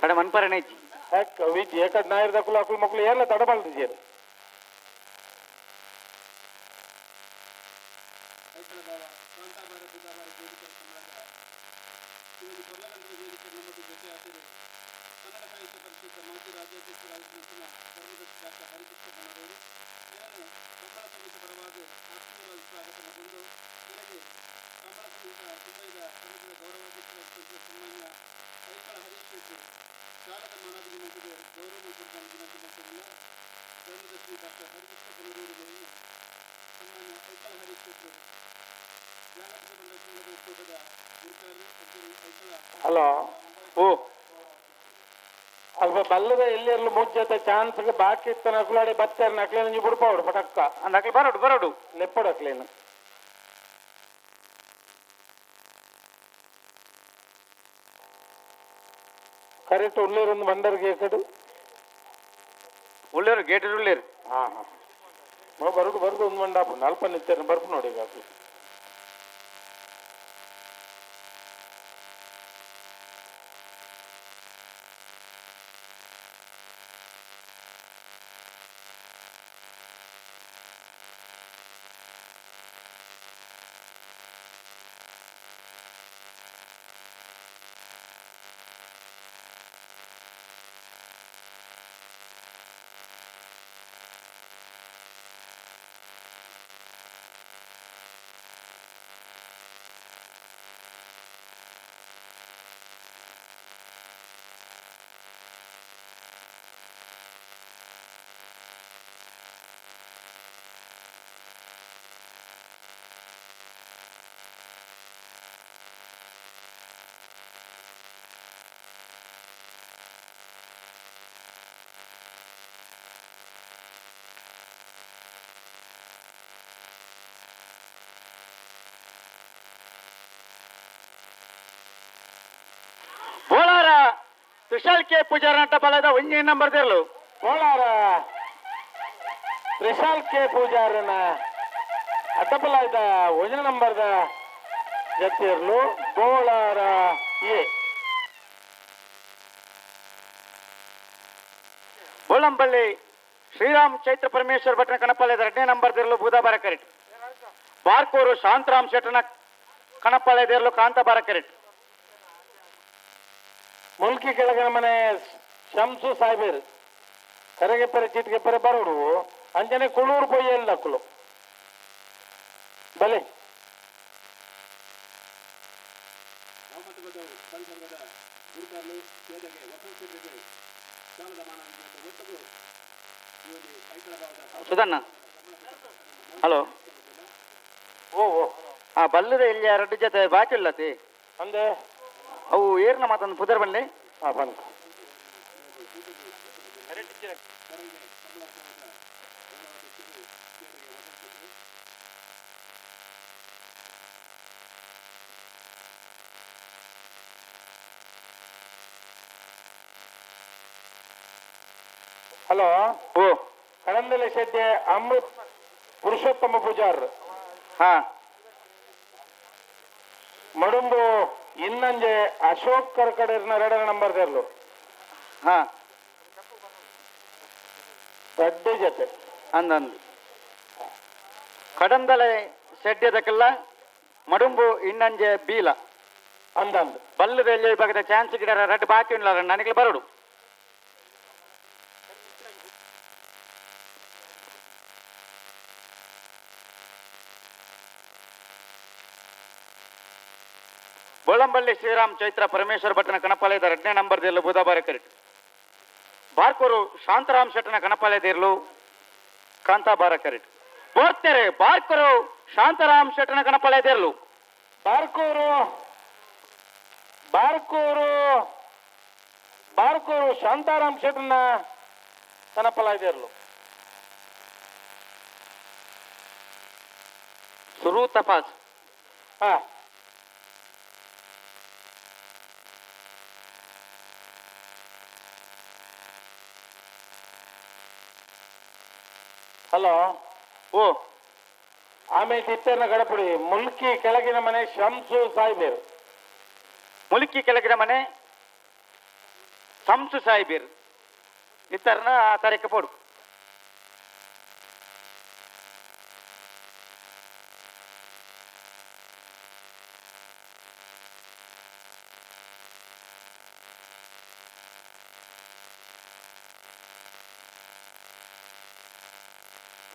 ತಡ ಮನ್ಪರನೆ ಇಜ್ಜಿ ಹೆಕ್ ವಿಜಿ ಏಕಡ್ ನಾಯಿರ್ದ ಕುಲ ಅಕುಲು ಮಕ್ಕಳು ಏರ್ಲ ತಡ ಮಲ್ತಿದ್ದೀರು ಕನ್ನಡ ಸಾಹಿತ್ಯ ಪರಿಷತ್ ಮಾಜಿ ರಾಜ್ಯಾಧ್ಯಕ್ಷರಾಗಿದ್ದ ಧರ್ಮದರ್ಶಿ ಡಾಕ್ಟರ್ ಹರಿಕೃಷ್ಣ ಬನ್ನರವರು ಇವರನ್ನು ಕಂಬಳ ಸಮಿತಿ ಪರವಾಗಿ ಆತ್ಮೀಯವಾಗಿ ಸ್ವಾಗತ ಮಾಡಿಕೊಂಡು ನನಗೆ ಕಂಬಳ ಸಮಿತಿಯ ಮುಂಬೈದ ಸಮಿತಿಯ ಗೌರವಾಧ್ಯಕ್ಷರಾಗಿದ್ದ ಸನ್ಮಾನ್ಯ ಐಕಳ ಹರೀಶ್ ಶೆಟ್ಟಿ ಶಾಲದ ಮಾನಾದಿಗೆ ಮಂತ್ರಿಗೆ ಗೌರವ ವಿನಂತಿ ಮಾಡಿಕೊಂಡಿಲ್ಲ. ಧರ್ಮದರ್ಶಿ ಡಾಕ್ಟರ್ ಹರಿಕೃಷ್ಣ ಬನ್ನರವರು ಇವರನ್ನು ಸನ್ಮಾನ್ಯ ಐಕಳ ಹರೀಶ್ ಶೆಟ್ಟಿ ಜಾಗತಿಕ ಬಂಡ ಸಂಘದ ಒಕ್ಕೂಟದ ಗುರುಕಾರರು ಐಕಳ ಹಲೋ ಓ ಅಲ್ಪ ಬಲ್ಲದ ಎಲ್ಲಿರ್ಲು ಮುಜ್ಜತೆ ಚಾನ್ಸ್ ಬಾಕಿ ಇತ್ತ ನಕುಲಾಡಿ ಬತ್ತಾರೆ ನಕ್ಲೇನು ಒಂಜಿ ಬುಡ್ಪಾವಡು ಪಟಕ್ಕ ನಕ್ಲು ಬರೋಡು ಬರೋಡು ಲೆಪ್ಪಡು ಅಕ್ಲೇನು ಕರೆಕ್ಟ್ ಉಳ್ಳೇರು ಒಂದು ಬಂಡರ್ ಗೇಕಡು ಉಳ್ಳೇರು ಗೇಟ್ ಉಳ್ಳೇರು ಹಾ ಹಾ ಬರುಡು ಬರುಡು ಒಂದು ಮಂಡಾಪು ನಲ್ಪ ನಿತ್ಯ ಬರ್ಪು ನೋಡಿ ಈಗ ಅದು. ಬೋಳಾರ ತುಷಾರ್ ಕೆ ಪೂಜಾರ ನಟ ಬಲದ ಒಂಜಿ ನಂಬರ್ ದೇರ್ಲು ಬೋಳಾರ ತ್ರಿಶಾಲ್ ಕೆ ಪೂಜಾರನ ಅಡ್ಡಪಲಾಯ್ದ ಒಂಜಿ ನಂಬರ್ದ ಜತ್ತಿರ್ಲು ಬೋಳಾರ ಎ ಬೋಳಂಬಳ್ಳಿ ಶ್ರೀರಾಮ್ ಚೈತ್ರ ಪರಮೇಶ್ವರ ಭಟ್ನ ಕಣಪಾಲಯದ ಎರಡನೇ ನಂಬರ್ ದೇರ್ಲು ಬೂದಾಬಾರ ಕರೆಟ್ ಬಾರ್ಕೋರು ಶಾಂತರಾಮ್ ಶೆಟ್ಟನ ಕಣಪಾಲಯ ದೇರ್ಲು ಕಾಂತಾಬಾರ ಕರೆಟ್ ಮುಲ್ಕಿ ಕೆಳಗಿನ ಮನೆ ಶಂಸು ಸಾಹೇಬರ್ ಕರೆಗೆಪ್ಪರೆ ಚೀಟ್ಗೆಪ್ಪರೆ ಬರೋಡು ಅಂಜನೆ ಕುಳೂರು ಪೊಯ್ಯಲ್ ನಕ್ಕಲು ಬಲೆ ಮೊಹಮ್ಮದ್ ಸಂಘದ ಗುರುಕಾರ್ಲು ಕೇದಗೆ ವಸಂತ ಶೆಟ್ಟಿಗೆ ಶಾಲದ ಮಾನವ ಒತ್ತಗು ಇವಲ್ಲಿ ಐಕಳ ಭಾವದ ಸುಧಣ್ಣ ಹಲೋ ಓ ಓ ಆ ಬಲ್ಲದ ಇಲ್ಲಿ ಎರಡು ಜೊತೆ ಬಾಕಿ ಇಲ್ಲತಿ ಅಂದೆ ಅವು ಏರ್ನ ಮಾತೊಂದು ಪುದರ್ ಬನ್ನಿ ಹಾ ಬನ್ನಿ ಹಲೋ ಓ ಕಳಂದಲೆ ಶೆಟ್ಟಿ ಅಮೃತ್ ಪುರುಷೋತ್ತಮ ಪೂಜಾರ್ ಹಾ ಮಡುಂಬು ಇನ್ನಂಜೆ ಅಶೋಕ್ ಕರ್ಕಡೇರ್ನ ಎರಡನೇ ನಂಬರ್ ದೇರ್ಲು ಹಾ ದಡ್ಡೆ ಜೊತೆ ಅಂದಂದು ಕಡಂದಲೆ ಶೆಡ್ಯದಕ್ಕೆಲ್ಲ ಮಡುಂಬು ಇನ್ನಂಜೆ ಬೀಲ ಅಂದಂದು ಬಲ್ಲದ ಎಲ್ಲಿ ವಿಭಾಗದ ಚಾನ್ಸ್ ಗಿಡ ರಡ್ಡು ಬಾಕಿ ಇಲ್ಲ ನನಗೆ ಬರೋಡು ಬೋಳಂಬಳ್ಳಿ ಶ್ರೀರಾಮ್ ಚೈತ್ರ ಪರಮೇಶ್ವರ ಭಟ್ಟನ ಕಣಪಾಲಯದ ಎರಡನೇ ನಂಬರ್ದಿರಲು ಬೂದಾಬಾರ ಕರೆಟ್. ಬಾರ್ಕೂರು ಶಾಂತರಾಮ್ ಶೆಟ್ಟನ ಕಣಪಾಲಯದಿರಲು ಕಾಂತಾಬಾರ ಕರೆಟ್. ಬೋರ್ತೆರೆ ಬಾರ್ಕೂರು ಶಾಂತರಾಮ್ ಶೆಟ್ಟನ ಕಣಪಾಲಯದಿರಲು. ಬಾರ್ಕೂರು ಬಾರ್ಕೂರು ಬಾರ್ಕೂರು ಶಾಂತಾರಾಮ್ ಶೆಟ್ಟನ ಕಣಪಾಲಯದಿರಲು. ಸುರು ತಪಾಸ್. ಹಾ ಹಲೋ. ಓ ಆಮೇಲೆ ಇತ್ತೇನ ಗಡಪುಡಿ ಮುಲ್ಕಿ ಕೆಳಗಿನ ಮನೆ ಶಂಸು ಸಾಹಿಬೇರು. ಮುಲ್ಕಿ ಕೆಳಗಿನ ಮನೆ ಶಂಸು ಸಾಹಿಬೇರು ಇತ್ತರ್ನ ತಾರೀಕು ಪೋಡು.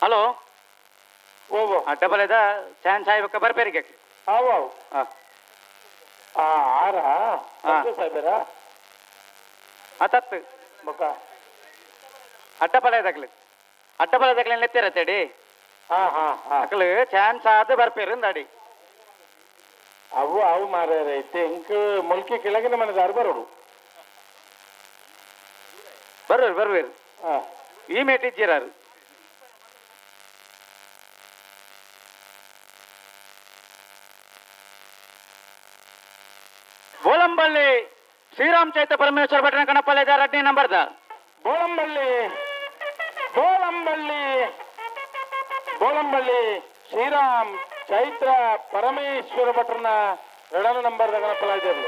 ಹಲೋ. ಓ ಡಬಲ್ ಇದ ಚಾನ್ಸ್ ಸಾಯ್ಬೇಕ ಬರ್ಬೇರಿಗೆ. ಅವು ಆರಾ ಸಾಹೇಬರ ಅತತ್ತು ಬೊಕ್ಕ ಅಡ್ಡಪಲ ತಗ್ಲಿ ಅಡ್ಡಪಲ ತಗ್ಲಿ ನೆತ್ತಿರ ತೇಡಿ. ಹಾ ಹಾ ಹಾ ಅಕ್ಲು ಚಾನ್ಸ್ ಆದ ಬರ್ಪೇರು ಅಂದಾಡಿ. ಅವು ಅವು ಮಾರ್ಯಾರ ಇತ್ತೆ ಇಂಕ್ ಮುಲ್ಕಿ ಕೆಳಗಿನ ಮನೆದಾರು ಬರೋಡು. ಬರ್ವೇರು ಬರ್ವೇರು. ಈ ಮೇಟ್ ಇಜ್ಜಿರಾರು. ಬೋಳಂಬಳ್ಳಿ ಶ್ರೀರಾಮ್ ಚೈತ ಪರಮೇಶ್ವರ ಭಟ್ಟನ ಕಣಪಾಲಯದ ಎರಡನೇ ನಂಬರ್ದ. ಬೋಳಂಬಳ್ಳಿ ಬೋಳಂಬಳ್ಳಿ ಬೋಳಂಬಳ್ಳಿ ಶ್ರೀರಾಮ್ ಚೈತ್ರ ಪರಮೇಶ್ವರ ಭಟ್ರನ ಎರಡನೇ ನಂಬರ್ದ ಗಣಪಲಾಯಿದರು.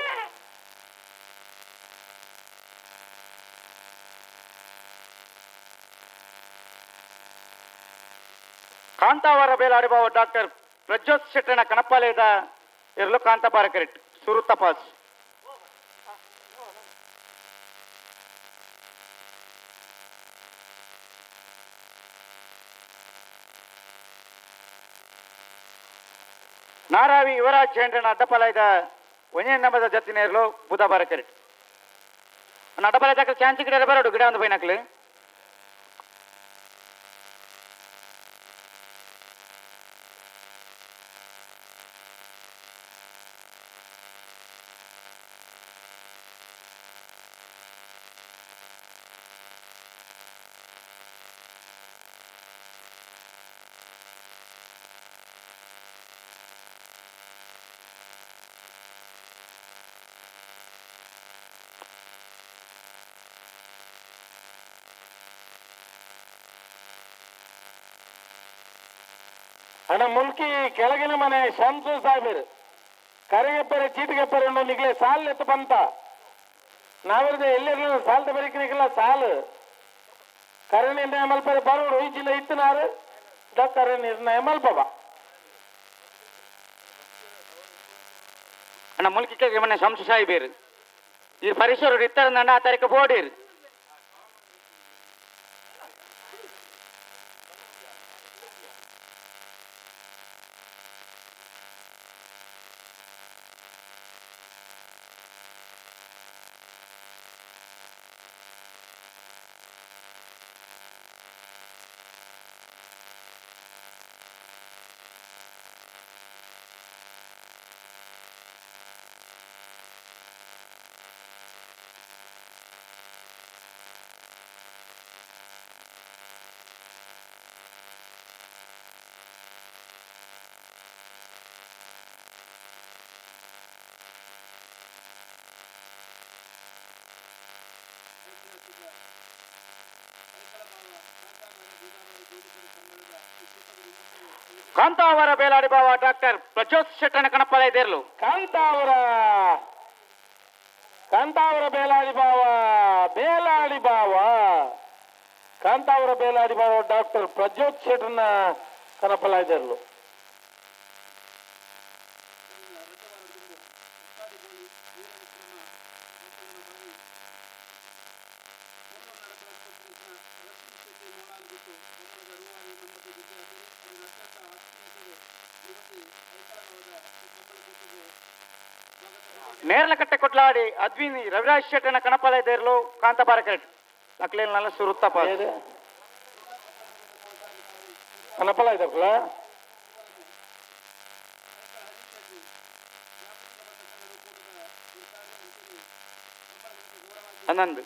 ಕಾಂತಾವರ ಬೇಲಾಡಿಬಾವ ಡಾಕ್ಟರ್ ಪ್ರಜ್ವತ್ ಶೆಟ್ಟನ ಕಣಪಾಲಯದ ಇರಲು ಕಾಂತಾಬಾರ ಕರೆಕ್ಟ್. ಸುರು ತಪಾಸ್. ನಾರಾವಿ ಯುವರಾಜ್ ಜೈನ್ರನ ಅಡ್ಡಪಲಾಯದ ಒಂದೇ ನಂಬದ ಜತ್ತಿನೇರ್ಲು ಬುಧಬಾರ ಕರೆಕ್ಟ್. ಅಡ್ಡಪಲಾಯ ದಾಖಲೆ ಚಾನ್ಸ್ ಗಿಡ ಬರೋಡು ಗಿಡ ಒಂದು ಬೈನಕ್ಲು. ಅಣ್ಣ ಮುಲ್ಕಿ ಕೆಳಗಿನ ಮನೆ ಶಂಸು ಸಾಹೇಬರು ಕರಿಗೆಪ್ಪರೆ ಚೀಟಿಗೆಪ್ಪರೆ ನಿಗ್ಲೆ ಸಾಲ್ ಎತ್ತು ಬಂತ ನಾವಿರದ ಎಲ್ಲಿರಲಿಲ್ಲ ಸಾಲ್ದ ಬರಿಕಿನಿಗಿಲ್ಲ ಸಾಲು ಕರೆ ನಿರ್ಣಯ ಮಲ್ಪರೆ ಬರೋಡು ಈ ಜಿಲ್ಲೆ ಇತ್ತನಾರು ಕರೆ ನಿರ್ಣಯ ಮಲ್ಪವ. ಅಣ್ಣ ಮುಲ್ಕಿ ಕೆಳಗಿನ ಮನೆ ಶಂಸು ಸಾಹೇಬರು ಈ ಪರಿಸರ ಇತ್ತರ ಆ ತಾರೀಕು ಬೋಡಿರು. ಕಾಂತಾವರ ಬೇಲಾಡಿ ಬಾವ ಡಾಕ್ಟರ್ ಪ್ರಜ್ಯೋತ್ ಶೆಟ್ಟನ ಕಣಪಾಲಯದಿರಲು. ಕಾಂತಾವರ ಕಾಂತಾವರ ಬೇಲಾಡಿ ಬಾವ ಬೇಲಾಡಿ ಬಾವ ಕಾಂತಾವರ ಬೇಲಾಡಿ ಬಾವ ಡಾಕ್ಟರ್ ಪ್ರಜ್ಯೋತ್ ಶೆಟ್ಟನ ಕಣಪಾಲಯದಿರಲು. ನೇರ್ಲಕಟ್ಟೆ ಕೊಟ್ಲಾಡಿ ಅದ್ವಿನ್ ರವಿರಾಜ್ ಶೆಟ್ಟನ ಕಣಪಾಲ ದೇರ್ಲು ಕಾಂತಾಬಾರ ಕರೆಕ್ಟ್ ಅಕ್ಲೇನ್ ನಲ್ಲ ಸುರುತ್ತಪ್ಪ ಕಣಪಾಲ ಇದಕ್ಕಲ್ಲ 11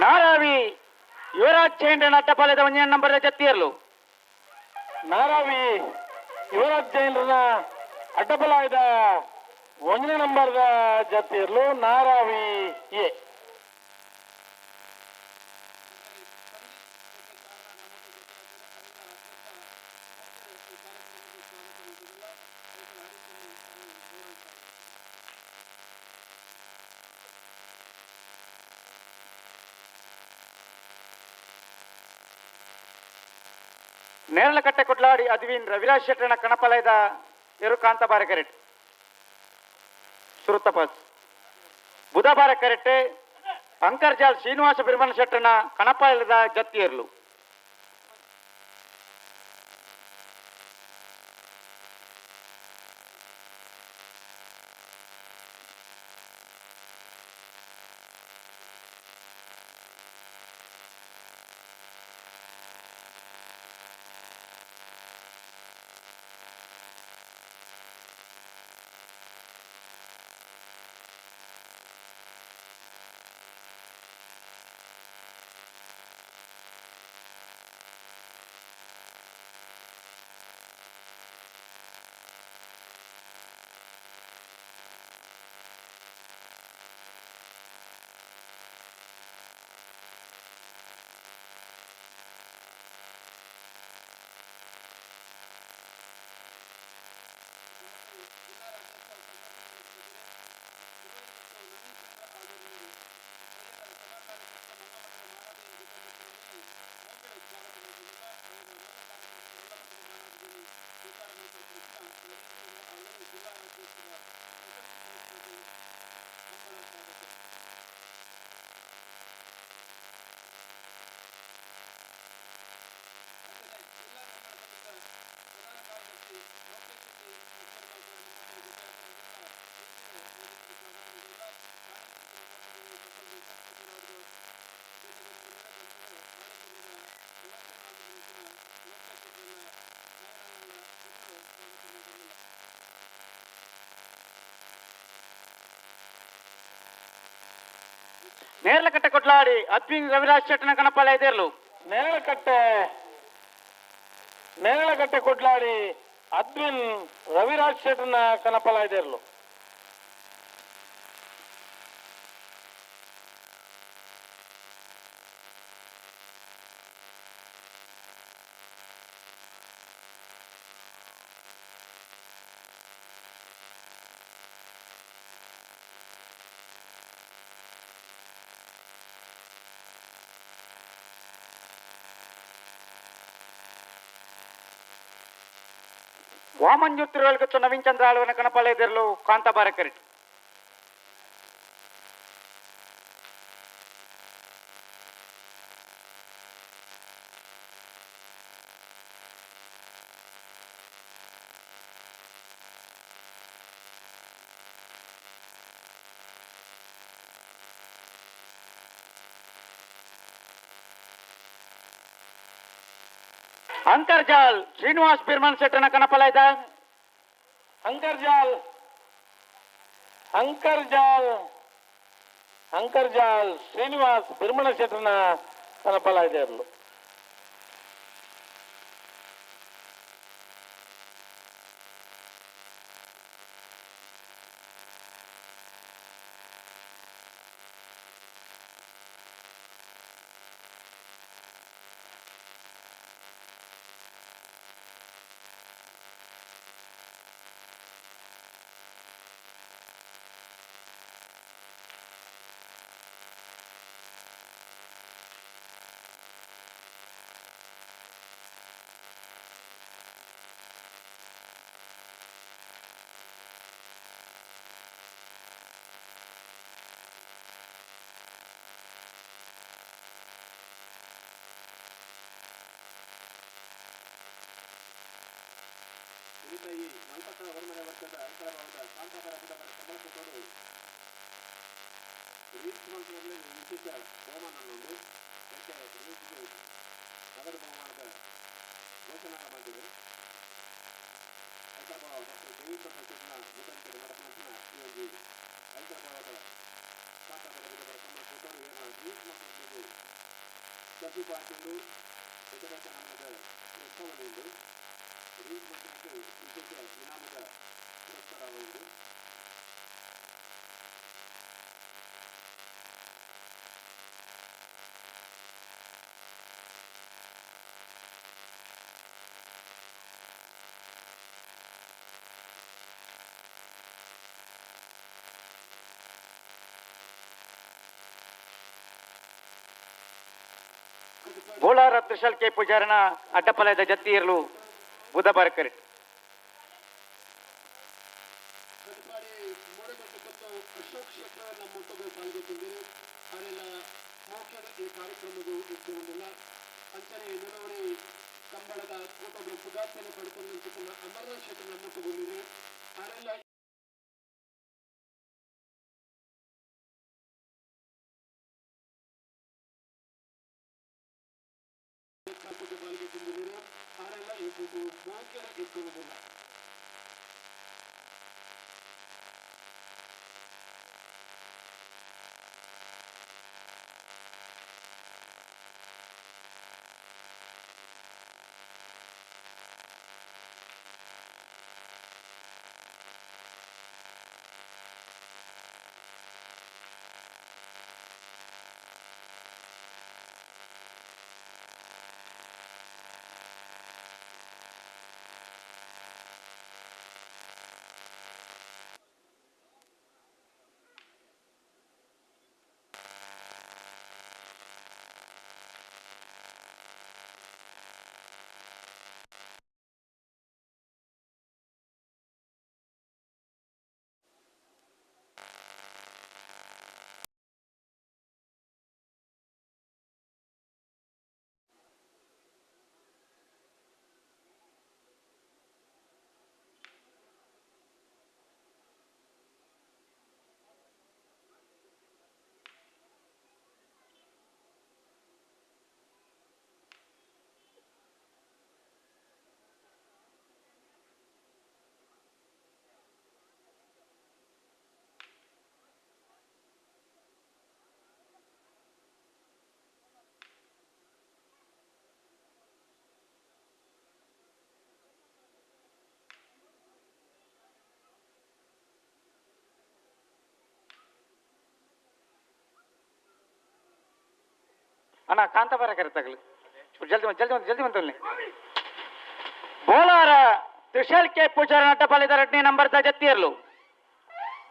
Naravi Yuvraj ಜೈನ್ರ ಅಡ್ಡಪಾಳ್ಯದ ಒಂಜನೇ ನಂಬರ್ ಜತ್ತಿಯರ್ಲು. ನಾರಾವಿ ಯುವರಾಜ್ ಜೈನ್ರನ ಅಡ್ಡಬಲಾಯದ ಒಂದನೇ ನಂಬರ್ದ ಜತ್ತಿಯರ್ಲು ನಾರಾವಿ ಎ. ನೇರಳಕಟ್ಟೆ ಕೊಡ್ಲಾಡಿ ಅದ್ವಿನ್ ರವಿರಾಜ್ ಶೆಟ್ಟರನ ಕಣಪಲಯದ ಎರುಕಾಂತ ಬಾರಕರೆಟ್ ಸುರುತ್ತ ಪಾಸ್ ಬುಧಬಾರ ಕರೆಟ್ಟೆ ಅಂಕರ್ಜಾಲ್ ಶ್ರೀನಿವಾಸ ಬಿರ್ಮಣ ಶೆಟ್ಟರನ ಕಣಪಲಯದ ಜತ್ತಿಯರ್ಲು. ನೇರಲಕಟ್ಟೆ ಕೊಟ್ಲಾಡಿ ಅದ್ವಿನ್ ರವಿರಾಜ್ ಶೆಟ್ಟನ ಕಣಪಾಲ ಇದೇರ್ಲು. ನೇರಳಕಟ್ಟೆ ಕೊಟ್ಲಾಡಿ ಅದ್ವಿನ್ ರವಿರಾಜ್ ಶೆಟ್ಟನ ಕಣಪಾಲ ಇದೇರ್ಲು. ವಾಮಂಜೂರ್ ತಿರುವಲ್ಗುತ್ತು ನವೀನ್ ಚಂದ್ರ ಆಳ್ವನ ಕಣಪಾಲ ಎದಿರಲು ಕಾಂತಾಬಾರ ಕರೆಟ್. ಅಂತರ್ಜಾಲ್ ಶ್ರೀನಿವಾಸ್ ಬಿರ್ಮನ್ ಶೆಟ್ಟನ ಕಣಪಲ ಇದ್ದ. ಅಂಕರ್ಜಾಲ್ ಅಂಕರ್ಜಾಲ್ ಅಂಕರ್ಜಾಲ್ ಶ್ರೀನಿವಾಸ್ ಬಿರ್ಮಣ ಶೆಟ್ಟನ ಕಣಪಲ ಇದೆ. ಸರ್ತಿದ ಈ 49 ವರ್ಷದ ಐಕಳಭಾವದ ಕಾಂತಾಬಾರ ಬುಧಬಾರ ಕಮಲಕೂಟೋಡು ರೀಲ್ಸ್ ಮಲ್ಪುನಕ್ಲೆಗ್ ವಿಶೇಷ ಬಹುಮಾನ ಉಂಡು. ಯಾಕೆ ರೀಲ್ಸ್ಗೆ ನಗದು ಬಹುಮಾನದ ಘೋಷಣೆ ಮಾಡಿದೆ. ಐಕಳಭಾವ ಡಾಕ್ಟರ್ ದೇವಿ ಪ್ರಸಾದ್ ಶೆಟ್ಟಿನ ಮುತಾಲಿಕೆಡ್ ನಡಪುನಂಚಿನ ಈ ಒಂಜಿ ಐಕಳಭಾವದ ಕಾಂತಾಬಾರ ಬುಧಬಾರ ಕಮಲಕೂಟೋಡು ಏನ ರೀಲ್ಸ್ ಮಲ್ಪುನಕ್ಲೆಗ್ ಸೆಲ್ಫಿ ಪಾಯಿಂಟ್ ಉಂಡು, ಬೇತೆ ಬೇತೆ ನಮೂನೆದ ಪ್ರಸ್ತಾವನೆ ಉಂಡು. ರೀಲ್ಸ್ ಮಲ್ಪುನಕ್ ವಿಶೇಷ ಇನಾಮದ ಪುರಸ್ಕಾರ ಉಂಡು. ಬೋಳಾರ ತ್ರಿಶಾಲ್ ಕೆ ಪೂಜಾರನ ಅಡ್ಡಪಲಯದ ಜತ್ತಿ ಇರಲು ಬುಧಬಾರ ಕರೆಟ್. ಅಶೋಕ್ ಶೆಟ್ಟರ್ ನಮ್ಮೊಟ್ಟಿಗೆ ಪಾಲ್ಗೊಳ್ತಿದ್ದೀರಿ. ಅವರೆಲ್ಲ ಮೋಕ್ಷದ ಈ ಕಾರ್ಯಕ್ರಮದ ಇಟ್ಟುಕೊಂಡಿಲ್ಲ. ಅಂಚನೆ ನೆಲವರಿ ಕಂಬಳದ ಕೂಟದ ಪುಗಾರ್ತನೆ ಪಡ್ಕೊಂಡು ಅಮರನಾಥ್ ಶೆಟ್ಟರ್ ನಮ್ಮೊಟ್ಟಿಗೆ ಅವರೆಲ್ಲ ಪಾಲ್ಗೊಳ್ತಿದ್ದೀರಿ. ಅವರೆಲ್ಲ ಈ ಮೋಕ್ಷದ ಇಟ್ಟುಕೊಂಡಿಲ್ಲ. ಅಣ್ಣ ಕಾಂತಾಬಾರ ಕರೆ ತಗಲು ಜಲ್ದಿ ಬಂದು ಜಲ್ದಿ ಬಂದು ಜಲ್ದಿ ಬಂತು. ಬೋಳಾರ ತ್ರಿಶಾಲ್ ಕೆ ಪೂಜಾರ ಅಡ್ಡಪಾಲಿದ ಎರಡನೇ ನಂಬರ್ the ಜತ್ತಿಯರ್ಲು.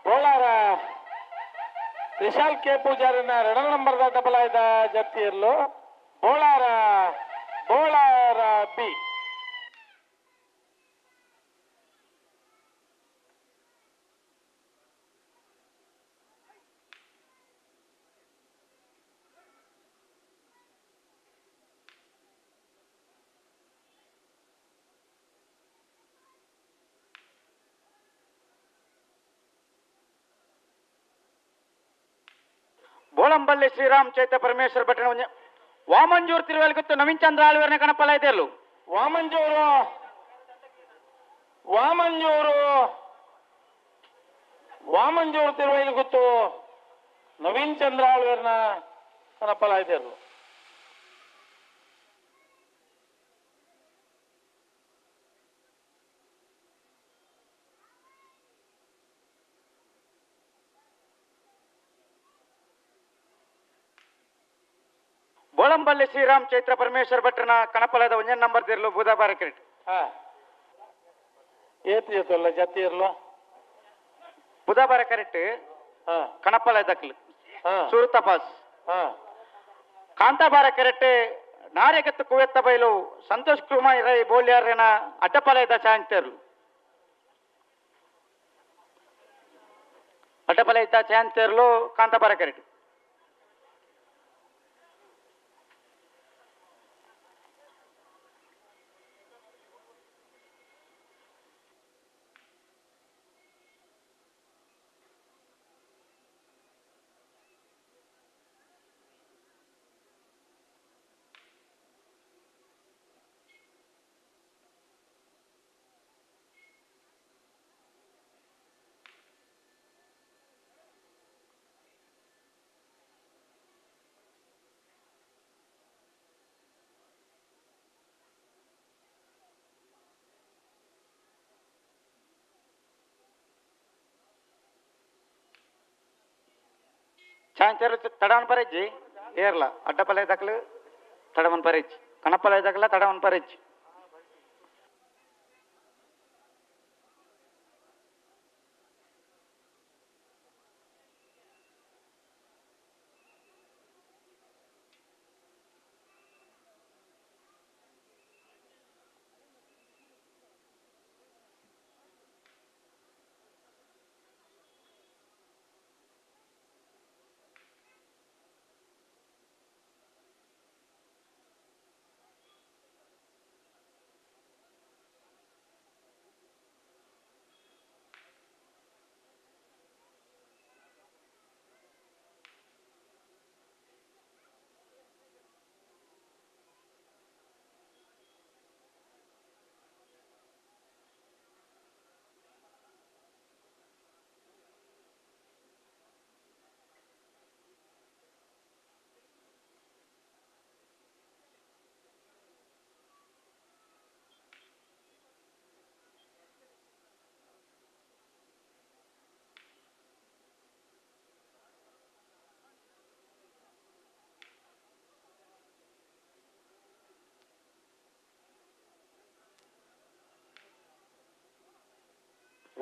ಬೋಳಾರ ತ್ರಿಶಾಲ್ ಕೆ ಪೂಜಾರಿನ ಎರಡನೇ ನಂಬರ್ the ಅಡ್ಡಪಾಲಿದ ಜತ್ತಿಯರ್ಲು. ಬೋಳಾರ ಬೋಳಾರ ಬಿ. ಬೋಳಂಬಳ್ಳಿ ಶ್ರೀರಾಮ್ ಚೈತ್ಯ ಪರಮೇಶ್ವರ ಭಟ್ಟನ ವಾಮಂಜೂರ್ ತಿರುವಲ್ಗುತ್ತು ನವೀನ್ ಚಂದ್ರ ಆಳ್ವೇರ್ನ ಕಣಪಲ ಇದೆಯಲ್ಲು. ವಾಮಂಜೂರು ವಾಮಂಜೂರು ವಾಮಂಜೂರು ತಿರುವೈಲುಗುತ್ತು ನವೀನ್ ಚಂದ್ರ ಆಳ್ವೇರ್ನ ಕಣಪಲ ಇದೆಯಲ್ಲು. ಬೋಳಂಬಳ್ಳಿ ಶ್ರೀರಾಮ್ ಚೈತ್ರ ಪರಮೇಶ್ವರ ಭಟ್ರನ ಕಣಪಲದ ಒಂದೇ ನಂಬರ್ ದಿರ್ಲು ಬೂದಾಬಾರ ಕ್ರಿಕೆಟ್. ಏತ್ ಜೊತೆಲ್ಲ ಜತಿ ಇರ್ಲು ಬುಧಾಬಾರ ಕರೆಕ್ಟ್ ಕಣಪಲ ದಕ್ಲು ಸುರುತ ಪಾಸ್ ಕಾಂತಾಬಾರ ಕರೆಕ್ಟ್ ನಾರೆಗತ್ತು ಕುವೆತ್ತ ಬೈಲು ಸಂತೋಷ್ ಕುಮಾರ್ ರೈ ಬೋಲ್ಯಾರನ ಅಡ್ಡಪಲಯದ ಚಾಂತರ್ಲು ಅಡ್ಡಪಲಯದ ಚಾಂತರ್ಲು ಕಾಂತಾಬಾರ ಕರೆಕ್ಟ್. ಚಾಂಚರು ತಡವನ್ ಪರೆಜ್ಜಿ ಏರ್ಲ ಅಡ್ಡಪಲೆ ದಕ್ಲು ತಡವನ್ ಪರೆಜ್ಜಿ ಕಣಪಲೆ ದಕ್ಲ ತಡವನ್ ಪರೆಜ್ಜಿ.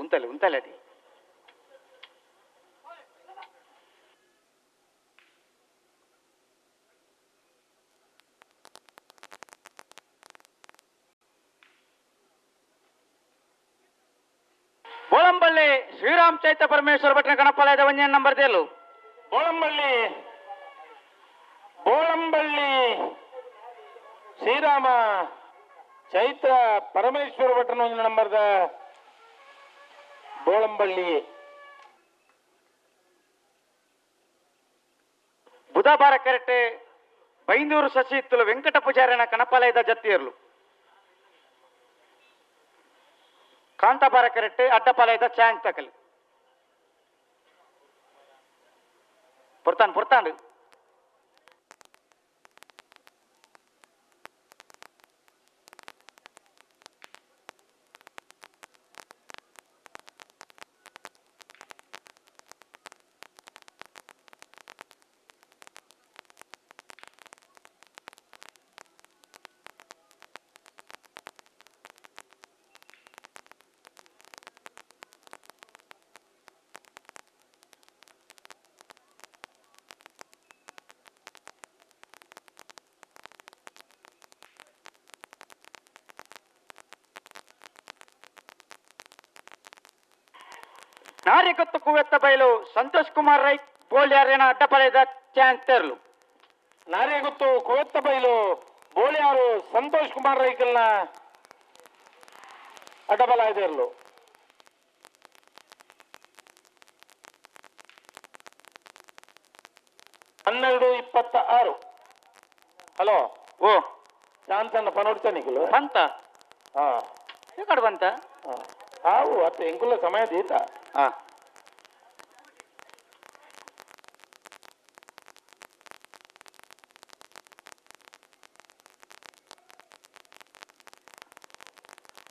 ಉಂತಲೆ ಉಂತಲೆ ಅದಿ ಬೋಳಂಬಳ್ಳಿ ಶ್ರೀರಾಮ್ ಚೈತ್ಯ ಪರಮೇಶ್ವರ ಭಟ್ನ ಗಣಪಾಲಯದ ಒಂಜೇ ನಂಬರ್ ದೇಲು. ಬೋಳಂಬಳ್ಳಿ ಬೋಳಂಬಳ್ಳಿ ಶ್ರೀರಾಮ ಚೈತ್ರ ಪರಮೇಶ್ವರ ಭಟ್ನ ಒಂದು ನಂಬರ್ದ ಬೋಳಂಬಳ್ಳಿ. ಬುಧಬಾರ ಕರೆಟೆ ಬೈಂದೂರು ಶಶಿತ್ತಲು ವೆಂಕಟ ಪೂಜಾರಿನ ಕಣಪಾಲಯದ ಜತ್ತಿಯರ್ಲು. ಕಾಂತಾಬಾರ ಕರೆಟೆ ಅಡ್ಡಪಾಲಯದ ಚಾಂಗ್ ತಕಲ್ ಪುರ್ತಾನ್ ಪುರ್ತಾಂಡು. ನಾರಿಕೊತ್ತು ಕುವೆತ್ತ ಬಯಲು ಸಂತೋಷ್ ಕುಮಾರ್ ರೈ ಬೋಳ್ಯಾರೇನ ಅಡ್ಡಪಲೆದ ಚಾನ್ಸ್ ತೆರಲು. ನಾರಿಗೊತ್ತು ಕುವೆತ್ತ ಬಯಲು ಬೋಳ್ಯಾರು ಸಂತೋಷ್ ಕುಮಾರ್ ರೈಕಲ್ನ ಅಡ್ಡಬಲ ಇದೆರಲು. 12:26. ಹಲೋ ಓ ಚಾನ್ಸ್ ಅನ್ನ ಪನೋಡ್ತಾನೆ ಬಂತ ಹಾ ಕಡೆ ಬಂತ ಆವು ಅತ್ತ ಎಂಕುಲ ಸಮಯ ದೀತ.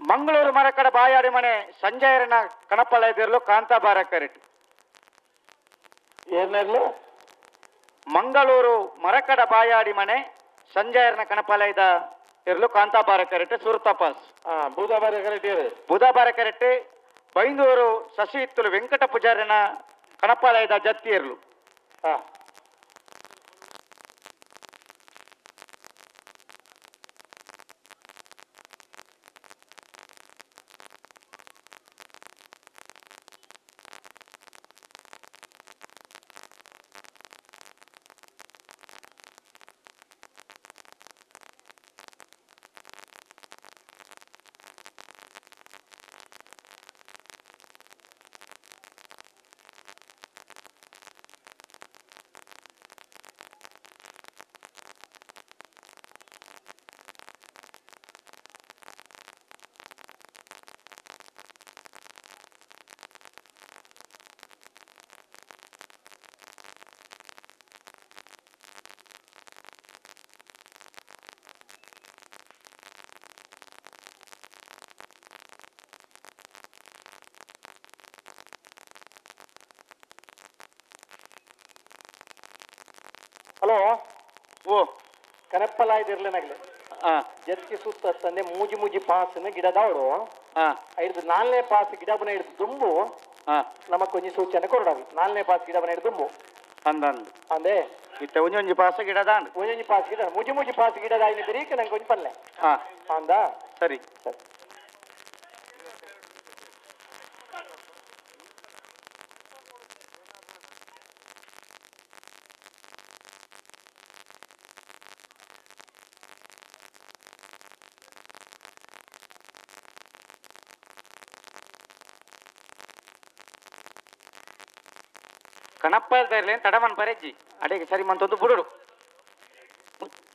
ಮಂಗಳೂರು ಮರಕಡ ಬಾಯಾಡಿ ಮನೆ ಸಂಜಯರನ ಕಣಪಲಯದಿರಲು ಕಾಂತಾಬಾರ ಕರೆಟ್. ಏನಾಗ್ಲು ಮಂಗಳೂರು ಮರಕಡ ಬಾಯಾಡಿ ಮನೆ ಸಂಜಯರನ ಕಣಪಲಯದ ಇರಲು ಕಾಂತಾಬಾರ ಕರೆಟ್ ಸುರುತ ಪಾಸ್. ಬೂದಾಬಾರ ಕರೆಟ್ ಬುಧಬಾರ ಕರೆಟ್ ಬೈಂದೂರು ಶಶಿ ಇತ್ತಲು ವೆಂಕಟ ಪೂಜಾರಿನ ಕಣಪಾಲಯದ ಜತ್ತಿ ಇರಲು. ಓ ಓ ಕನಪ್ಪಲಾಯ್ದಿರ್ಲೇನಾಗ್ಲೆ ಜತ್ಕಿ ಸುತ್ತ ತಂದೆ ಮೂಜಿ ಮೂಜಿ ಪಾಸ್ನ ಗಿಡದಾವಡು ಐದು ನಾಲ್ನೇ ಪಾಸ್ ಗಿಡ ಬನ ಹಿಡಿದು ದುಂಬು ನಮ್ಮ ಕೊಂಚ ಸೂಚನೆ ಕೊರಡಾವಿ ನಾಲ್ನೇ ಪಾಸ್ ಗಿಡ ಬನ ಹಿಡಿದು ದುಂಬು ಅಂದಂದು ಅಂದೆ ಇತ್ತ ಒಂಜೊಂಜಿ ಪಾಸ ಗಿಡದಾಂಡ್ ಒಂಜೊಂಜಿ ಪಾಸ್ ಗಿಡ ಮೂಜಿ ಮೂಜಿ ಪಾಸ್ ಗಿಡದ ಐನ ಬೆರೀಕ ನಂಗೆ ಕೊಂಚ ಪಲ್ಲೆ ಅಂದ ಸರಿ ಸರಿ ಕಣಪ್ಪ ಇರ್ಲಿ ತಡಮನ್ ಪರೆಜ್ಜಿ ಅಡೆಗೆ ಸರಿ ಮಂತೊಂದು ಬುಡುಡು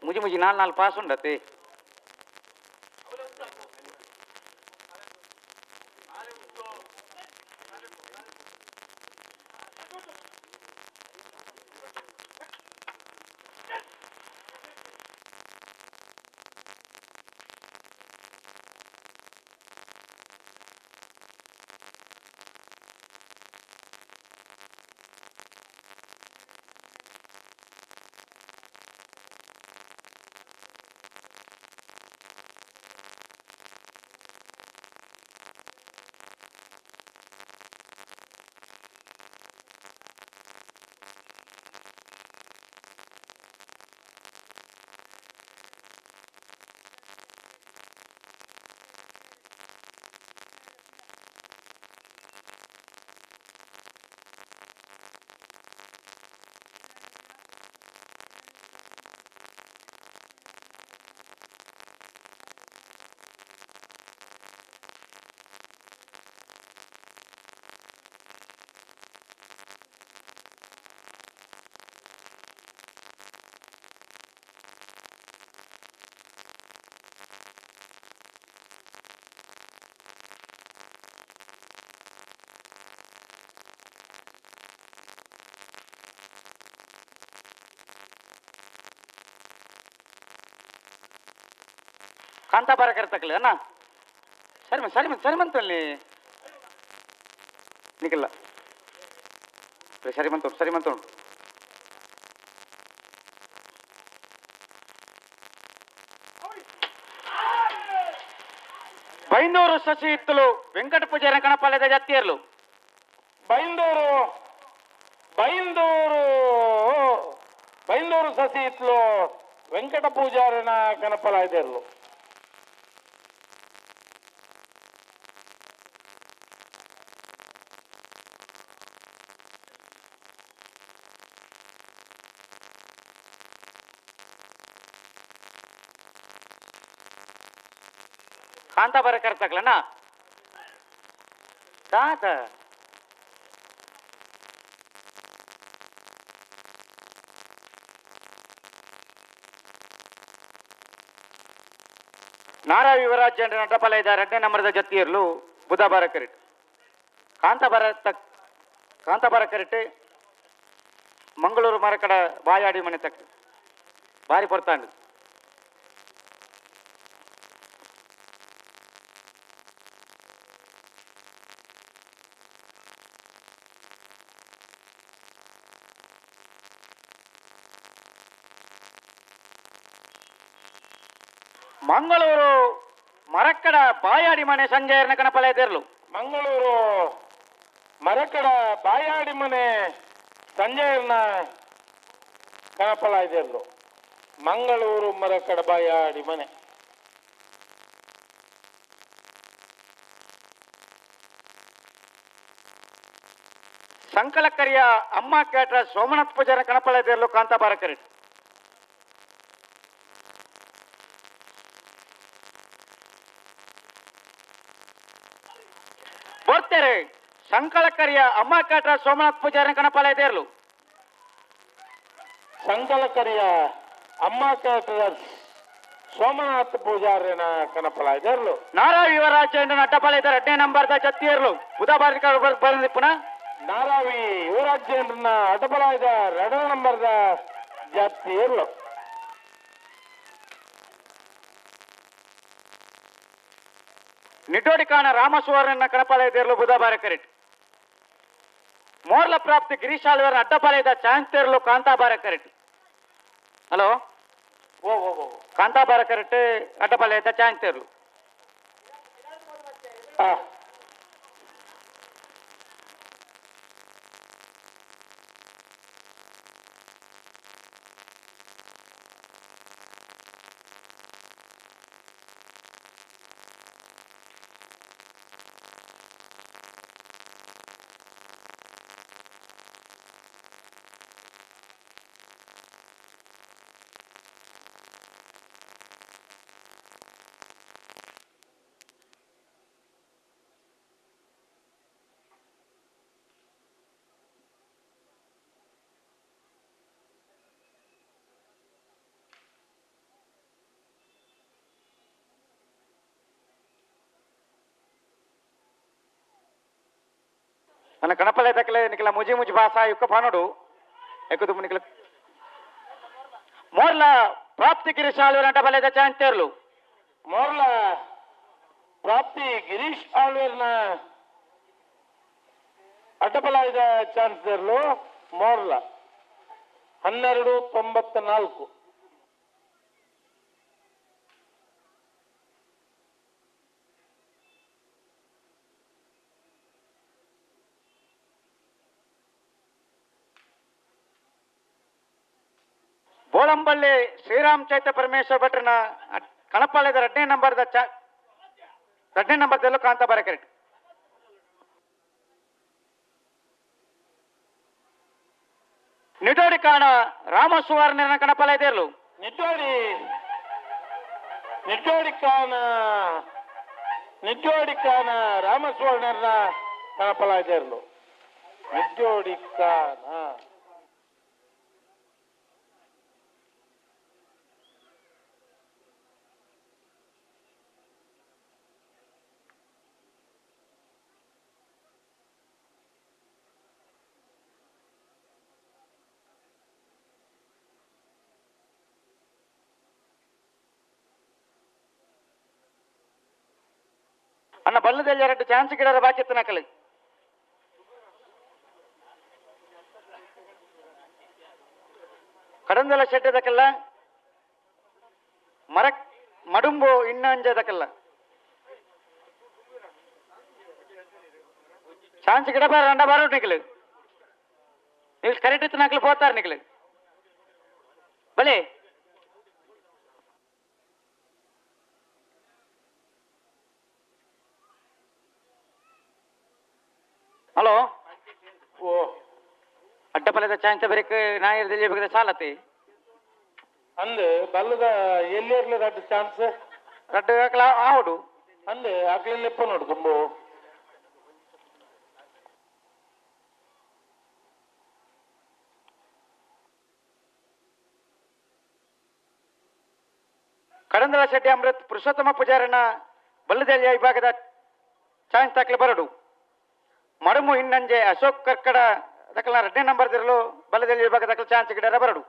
ಮುಜಿ ಮುಜಿ ನಾಲ್ ನಾಲ್ ಪಾಸ್ ಉಂಡತೆ ಕಾಂತಾಬಾರ ಕರ್ತಕ್ಲೆ ಅಣ್ಣ ಸರಿ ಸರಿ ಸರಿ ಮಂತಲ್ಲಿ ನಿಖಿಲ್ಲ ಸರಿ ಮಂತೋಡು ಸರಿ ಮಂತೋಡು ಬೈಂದೂರು ಶಶಿ ಇತ್ತಲು ವೆಂಕಟ ಪೂಜಾರ ಕಣಪಾಳ್ಯದ ಜಾತಿಯರ್ಲು ಬೈಂದೂರು ಬೈಂದೂರು ಬೈಂದೂರು ಸಸಿ ಇತ್ಲು ವೆಂಕಟ ಪೂಜಾರಿನ ಕಣಪಲಾಯ್ದಿರ್ಲು ಕಾಂತಾಬಾರ ಕರ್ತಕ್ಲಣ್ಣ ತಾತ ನಾರಾ ಯುವರಾಜ್ ನಟಪಾಲ ಇದ್ದಾರೆ ಎರಡನೇ ನಂಬರದ ಜತ್ತಿಯರ್ಲು ಬುಧಬಾರ ಕರಿಟ್ ಕಾಂತಾಬಾರ ತಕ್ ಕಾಂತಾಬಾರ ಕರಿಟ್ ಮಂಗಳೂರು ಮರಕಡ ಬಾಯಾಡಿ ಮನೆ ತಕ್ ಬಾರಿ ಪೊರ್ತಾಂಡು ಮಂಗಳೂರು ಮರಕ್ಕಡ ಬಾಯಾಡಿ ಮನೆ ಸಂಜಯರ್ನ ಕಣಪಲ ಎದಿರ್ಲು ಮಂಗಳೂರು ಮರಕಡ ಬಾಯಾಡಿ ಮನೆ ಸಂಜಯರ್ನ ಕಣಪಲ ಎದಿರ್ಲು ಮಂಗಳೂರು ಮರಕಡ ಬಾಯಾಡಿ ಮನೆ ಸಂಕಲಕರಿಯ ಅಮ್ಮ ಕೇಟ್ರ ಸೋಮನಾಥ್ ಪೂಜಾರ ಕಣಪಲ ಎದಿರ್ಲು ಕಾಂತಾಬಾರ ಕರಿಟ್ ಬರ್ತಾರೆ ಸಂಕಲಕರಿಯ ಅಮ್ಮ ಕಾಟ್ರ ಸೋಮನಾಥ್ ಪೂಜಾರಿನ ಕಣಪಾಲ ಎದೇರ್ಲು ಸಂಕಲಕರಿಯ ಅಮ್ಮ ಕಾಟ್ರ ಸೋಮನಾಥ್ ಪೂಜಾರಿನ ಕಣಪಲ ಎದೇರ್ಲು ನಾರಾ ಯುವರಾಜ ಅಡ್ಡಪಾಲ ಇದ್ದಾರೆ ಎರಡನೇ ನಂಬರ್ದ ಜತ್ತಿಯರ್ಲು ಬುಧಬಾರಿಕ ಪುನಃ ನಾರಾವಿ ಯುವರಾಜೇಂದ್ರನ ಅಡ್ಡಬಲ ಇದ್ದ ಎರಡನೇ ನಂಬರ್ದ ಜತ್ತಿಯರ್ಲು ನಿಡ್ಡೋಡಿ ಕಾಣ ರಾಮಸುವರ್ಣ ಕಣಪಾಲ ಎದೇರ್ಲು ಬುಧಬಾರ ಕರಿಟ್ ಮೋರ್ಲ ಪ್ರಾಪ್ತಿ ಗಿರೀಶ್ ಆಳ್ವರ ಅಡ್ಡಪಾಲ ಇದ್ದ ಚಾನ್ಸ್ತೇರ್ಲು ಕಾಂತಾಬಾರ ಕರಿಟ್ ಹಲೋ ಓ ಓ ಓ ಕಾಂತಾಬಾರ ಕರೆಕ್ಟ್ ಅಡ್ಡಪಾಳ್ಯದ ಚಾನ್ಸರ್ಲು ನನ್ನ ಕಣಪಲೆ ತಕಲೆ ನಿಖಲ ಮುಜಿ ಮುಜಿ ಭಾಷಾ ಯುಕ್ಕ ಫಾನೋಡು ఎక్కుదు ನಿಖಲ ಮೋರ್ಲ ಪ್ರಾಪ್ತಿ ಗಿರೀಶ್ ಆಳ್ವೇರ್ ಅಂಟ ಬಲೆದ ಚಾಂತೇರ್ಲು. ಮೋರ್ಲ ಪ್ರಾಪ್ತಿ ಗಿರೀಶ್ ಆಳ್ವೇರ್ನ ಅಡ್ಡಬಲಾಯದ ಚಾನ್ಸರ್ಲು ಮೋರ್ಲ 12.94. ಬೋಳಂಬಳ್ಳಿ ಶ್ರೀರಾಮ್ ಚೈತ್ಯ ಪರಮೇಶ್ವರ ಭಟ್ರನ ಕಣಪಾಳ್ಯದ ಎರಡನೇ ನಂಬರ್ದ ಎರಡನೇ ನಂಬರ್ದಲ್ಲೂ ಕಾಂತಾಬಾರ ಕರೆಕ್ಟ್. ನಿಟೋಡಿ ಕಾಣ ರಾಮ ಸುವರ್ಣ ಕಣಪಾಳ್ಯದಲ್ಲೂ ನಿಟ್ಟೋಡಿ ನಿಟ್ಟೋಡಿ ಕಾಣ ನಿಟ್ಟೋಡಿ ಕಾಣ ರಾಮ ಸುವರ್ಣನ ಕಣಪಾಳ್ಯದಲ್ಲೂ ನಿಟ್ಟೋಡಿ ಕಾಣ. ಅನ್ನ ಬಲ್ಲದಲ್ಲಿ ಎರಡು ಚಾನ್ಸ್ ಗಿಡರ ಬಾಕಿ ಇತ್ತು ನಕಲಿ. ಕಡಂದಲ ಶೆಟ್ಟದಕ್ಕೆಲ್ಲ ಮರ ಮಡುಂಬು ಇನ್ನಂಜದಕ್ಕೆಲ್ಲ ಚಾನ್ಸ್ ಗಿಡ ಬಾರ ಅಂಡ ಬಾರ ನಿಕಲು ನೀವು ಕರೆಕ್ಟ್ ಇತ್ತು ನಕಲು ಪೋತಾರ ನಿಕಲು ಬಲೆ. ಹಲೋ ಓ ಅಡ್ಡಪಲದ ಚಾನ್ಸ್ ಬರೀಕ್ ನಾಯರ್ ಬೇಕಾದ್ರೆ ಸಾಲತಿ ಅಂದ್ ಬಲ್ಲದ ಎಲ್ಲಿ ಇರ್ಲಿ ರಡ್ಡು ಚಾನ್ಸ್ ರಡ್ಡು ಹಾಕಲ ಆವಡು ಅಂದ್ ಹಾಕ್ಲಿಲ್ಲ ನೋಡು ತುಂಬು. ಕಡಂದಲ ಶೆಟ್ಟಿ ಅಮೃತ್ ಪುರುಷೋತ್ತಮ ಪೂಜಾರನ ಬಲ್ಲದೆಲ್ಲಿಯ ವಿಭಾಗದ ಚಾನ್ಸ್ ತಾಕ್ಲೆ ಬರಡು. ಮಡುಮು ಹಿನ್ನಂಜೆ ಅಶೋಕ್ ಕರ್ಕಡ ದಕ್ಕಲ ಎರಡನೇ ನಂಬರ್ ದಿರಲು ಬಲ್ಲದಲ್ಲಿ ವಿಭಾಗ ದಕ್ಕಲ ಚಾನ್ಸ್ ಗಿಡರ ಬರಡು.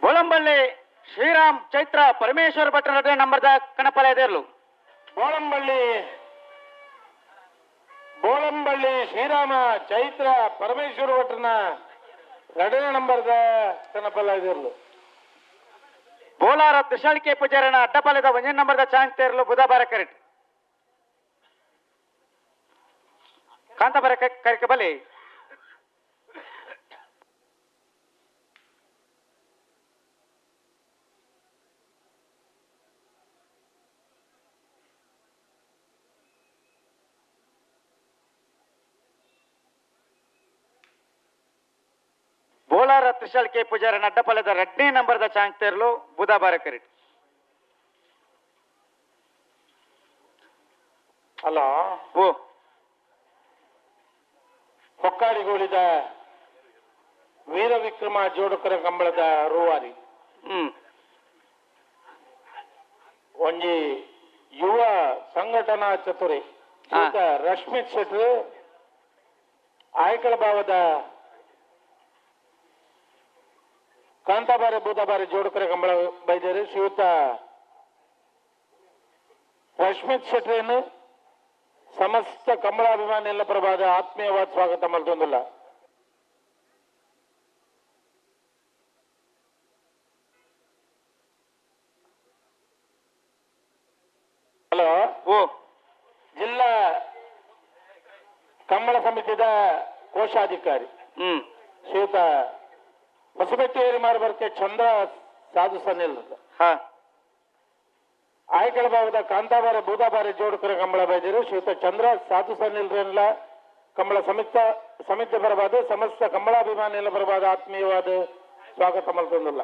ಬೋಳಂಬಳ್ಳಿ ಶ್ರೀರಾಮ್ ಚೈತ್ರ ಪರಮೇಶ್ವರ ಭಟ್ರ ನಡುವೆ ನಂಬರ್ದ ಕಣಪಾಳ್ಯದಲ್ಲೂ ಬೋಳಂಬಳ್ಳಿ ಬೋಳಂಬಳ್ಳಿ ಶ್ರೀರಾಮ ಚೈತ್ರ ಪರಮೇಶ್ವರ ಭಟ್ರನ ಎರಡನೇ ನಂಬರ್ದ ಕಣಪಾಳ್ಯದಲ್ಲೂ ಬೋಲಾರ ತ್ರಿಶಾಳಿಕೆ ಪೂಜಾರನ ಅಡ್ಡಪಾಳ್ಯದ ಒಂದನೇ ನಂಬರ್ದ ಚಾನ್ಸ್ ತೇರಲು ಬುಧವಾರ ಕರೆಕ್ಟ್ ಕಾಂತಾಬಾರ ಕರೆಕ ಬಲಿ. ಕೋಲಾರ ತ್ರಿಶಾಲ್ ಕೆ ಪೂಜಾರನ ಅಡ್ಡಪಲದ 2ನೇ ನಂಬರ್ದ ಚಾಂಕ್ತೇರ್ಲು ಬುಧಾಬಾರ ಕರಿಟ್. ಹಲೋ ಓ ಹೊಕ್ಕಾಡಿಗೋಳಿದ ವೀರ ವಿಕ್ರಮ ಜೋಡುಕರ ಕಂಬಳದ ರೂವಾರಿ ಒಂಜಿ ಯುವ ಸಂಘಟನಾ ಚತುರಿ ರಶ್ಮಿತ್ ಶೆಟ್ರು ಆಯ್ಕಳ ಭಾವದ ಕಾಂತಾಬಾರೆ ಬೂದಾಬಾರೆ ಜೋಡುಕರ ಕಂಬಳ ಬೈದೇರು ಶ್ರೀಯುತ ರಶ್ಮಿತ್ ಶೆಟ್ರೇನು ಸಮಸ್ತ ಕಂಬಳಾಭಿಮಾನಿಗಳ ಪ್ರಭಾದ ಆತ್ಮೀಯವಾದ ಸ್ವಾಗತ ಮಲ್ತೊಂದುಲ್ಲ. ಹಲೋ ಓ ಜಿಲ್ಲಾ ಕಂಬಳ ಸಮಿತಿದ ಕೋಶಾಧಿಕಾರಿ ಶ್ರೀಯುತ ಹೊಸಬೆಟ್ಟಿಯರಿ ಮಾರ್ಬರ್ಕೆ ಚಂದ್ರ ಸಾಧು ಸನಿಲ್ ಆಯ್ಕಳ ಭಾವದ ಕಾಂತಾಬಾರೆ ಬೂದಾಬಾರೆ ಜೋಡುಕರ ಕಂಬಳ ಬೈದಿರು ಶ್ರೀಯುತ ಚಂದ್ರ ಸಾಧು ಸನಿಲ್ರೆಲ್ಲ ಕಂಬಳ ಸಮಿತಿ ಬರಬಾದ ಸಮಸ್ತ ಕಂಬಳಾಭಿಮಾನಿಗಳ ಬರಬಾದ ಆತ್ಮೀಯವಾದ ಸ್ವಾಗತ ಮಲ್ತೊಂದುಲ್ಲ.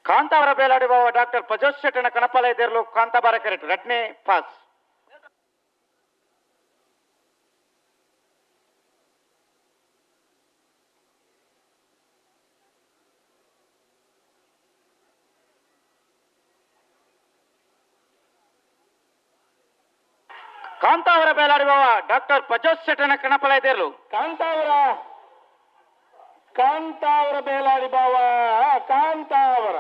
ಕಾಂತಾವರ ಬೇಲಾಡಿ ಬಾವ ಡಾಕ್ಟರ್ ಪ್ರಜೋತ್ ಶೆಟ್ಟನ ಕಣಪಾಲ ಇದ್ದಿರಲು ಕಾಂತಾಬಾರ ಕರೆಕ್ಟ್ 2ನೇ ಪಾಸ್. ಕಾಂತಾವರ ಬೇಲಾಡಿ ಬಾವ ಡಾಕ್ಟರ್ ಪ್ರಜೋತ್ ಶೆಟ್ಟನ ಕಣಪಾಲ ಇದ್ದಿರಲು ಕಾಂತಾವರ ಕಾಂತಾವರ ಬೇಲಾಡಿ ಬಾವ ಕಾಂತಾವರ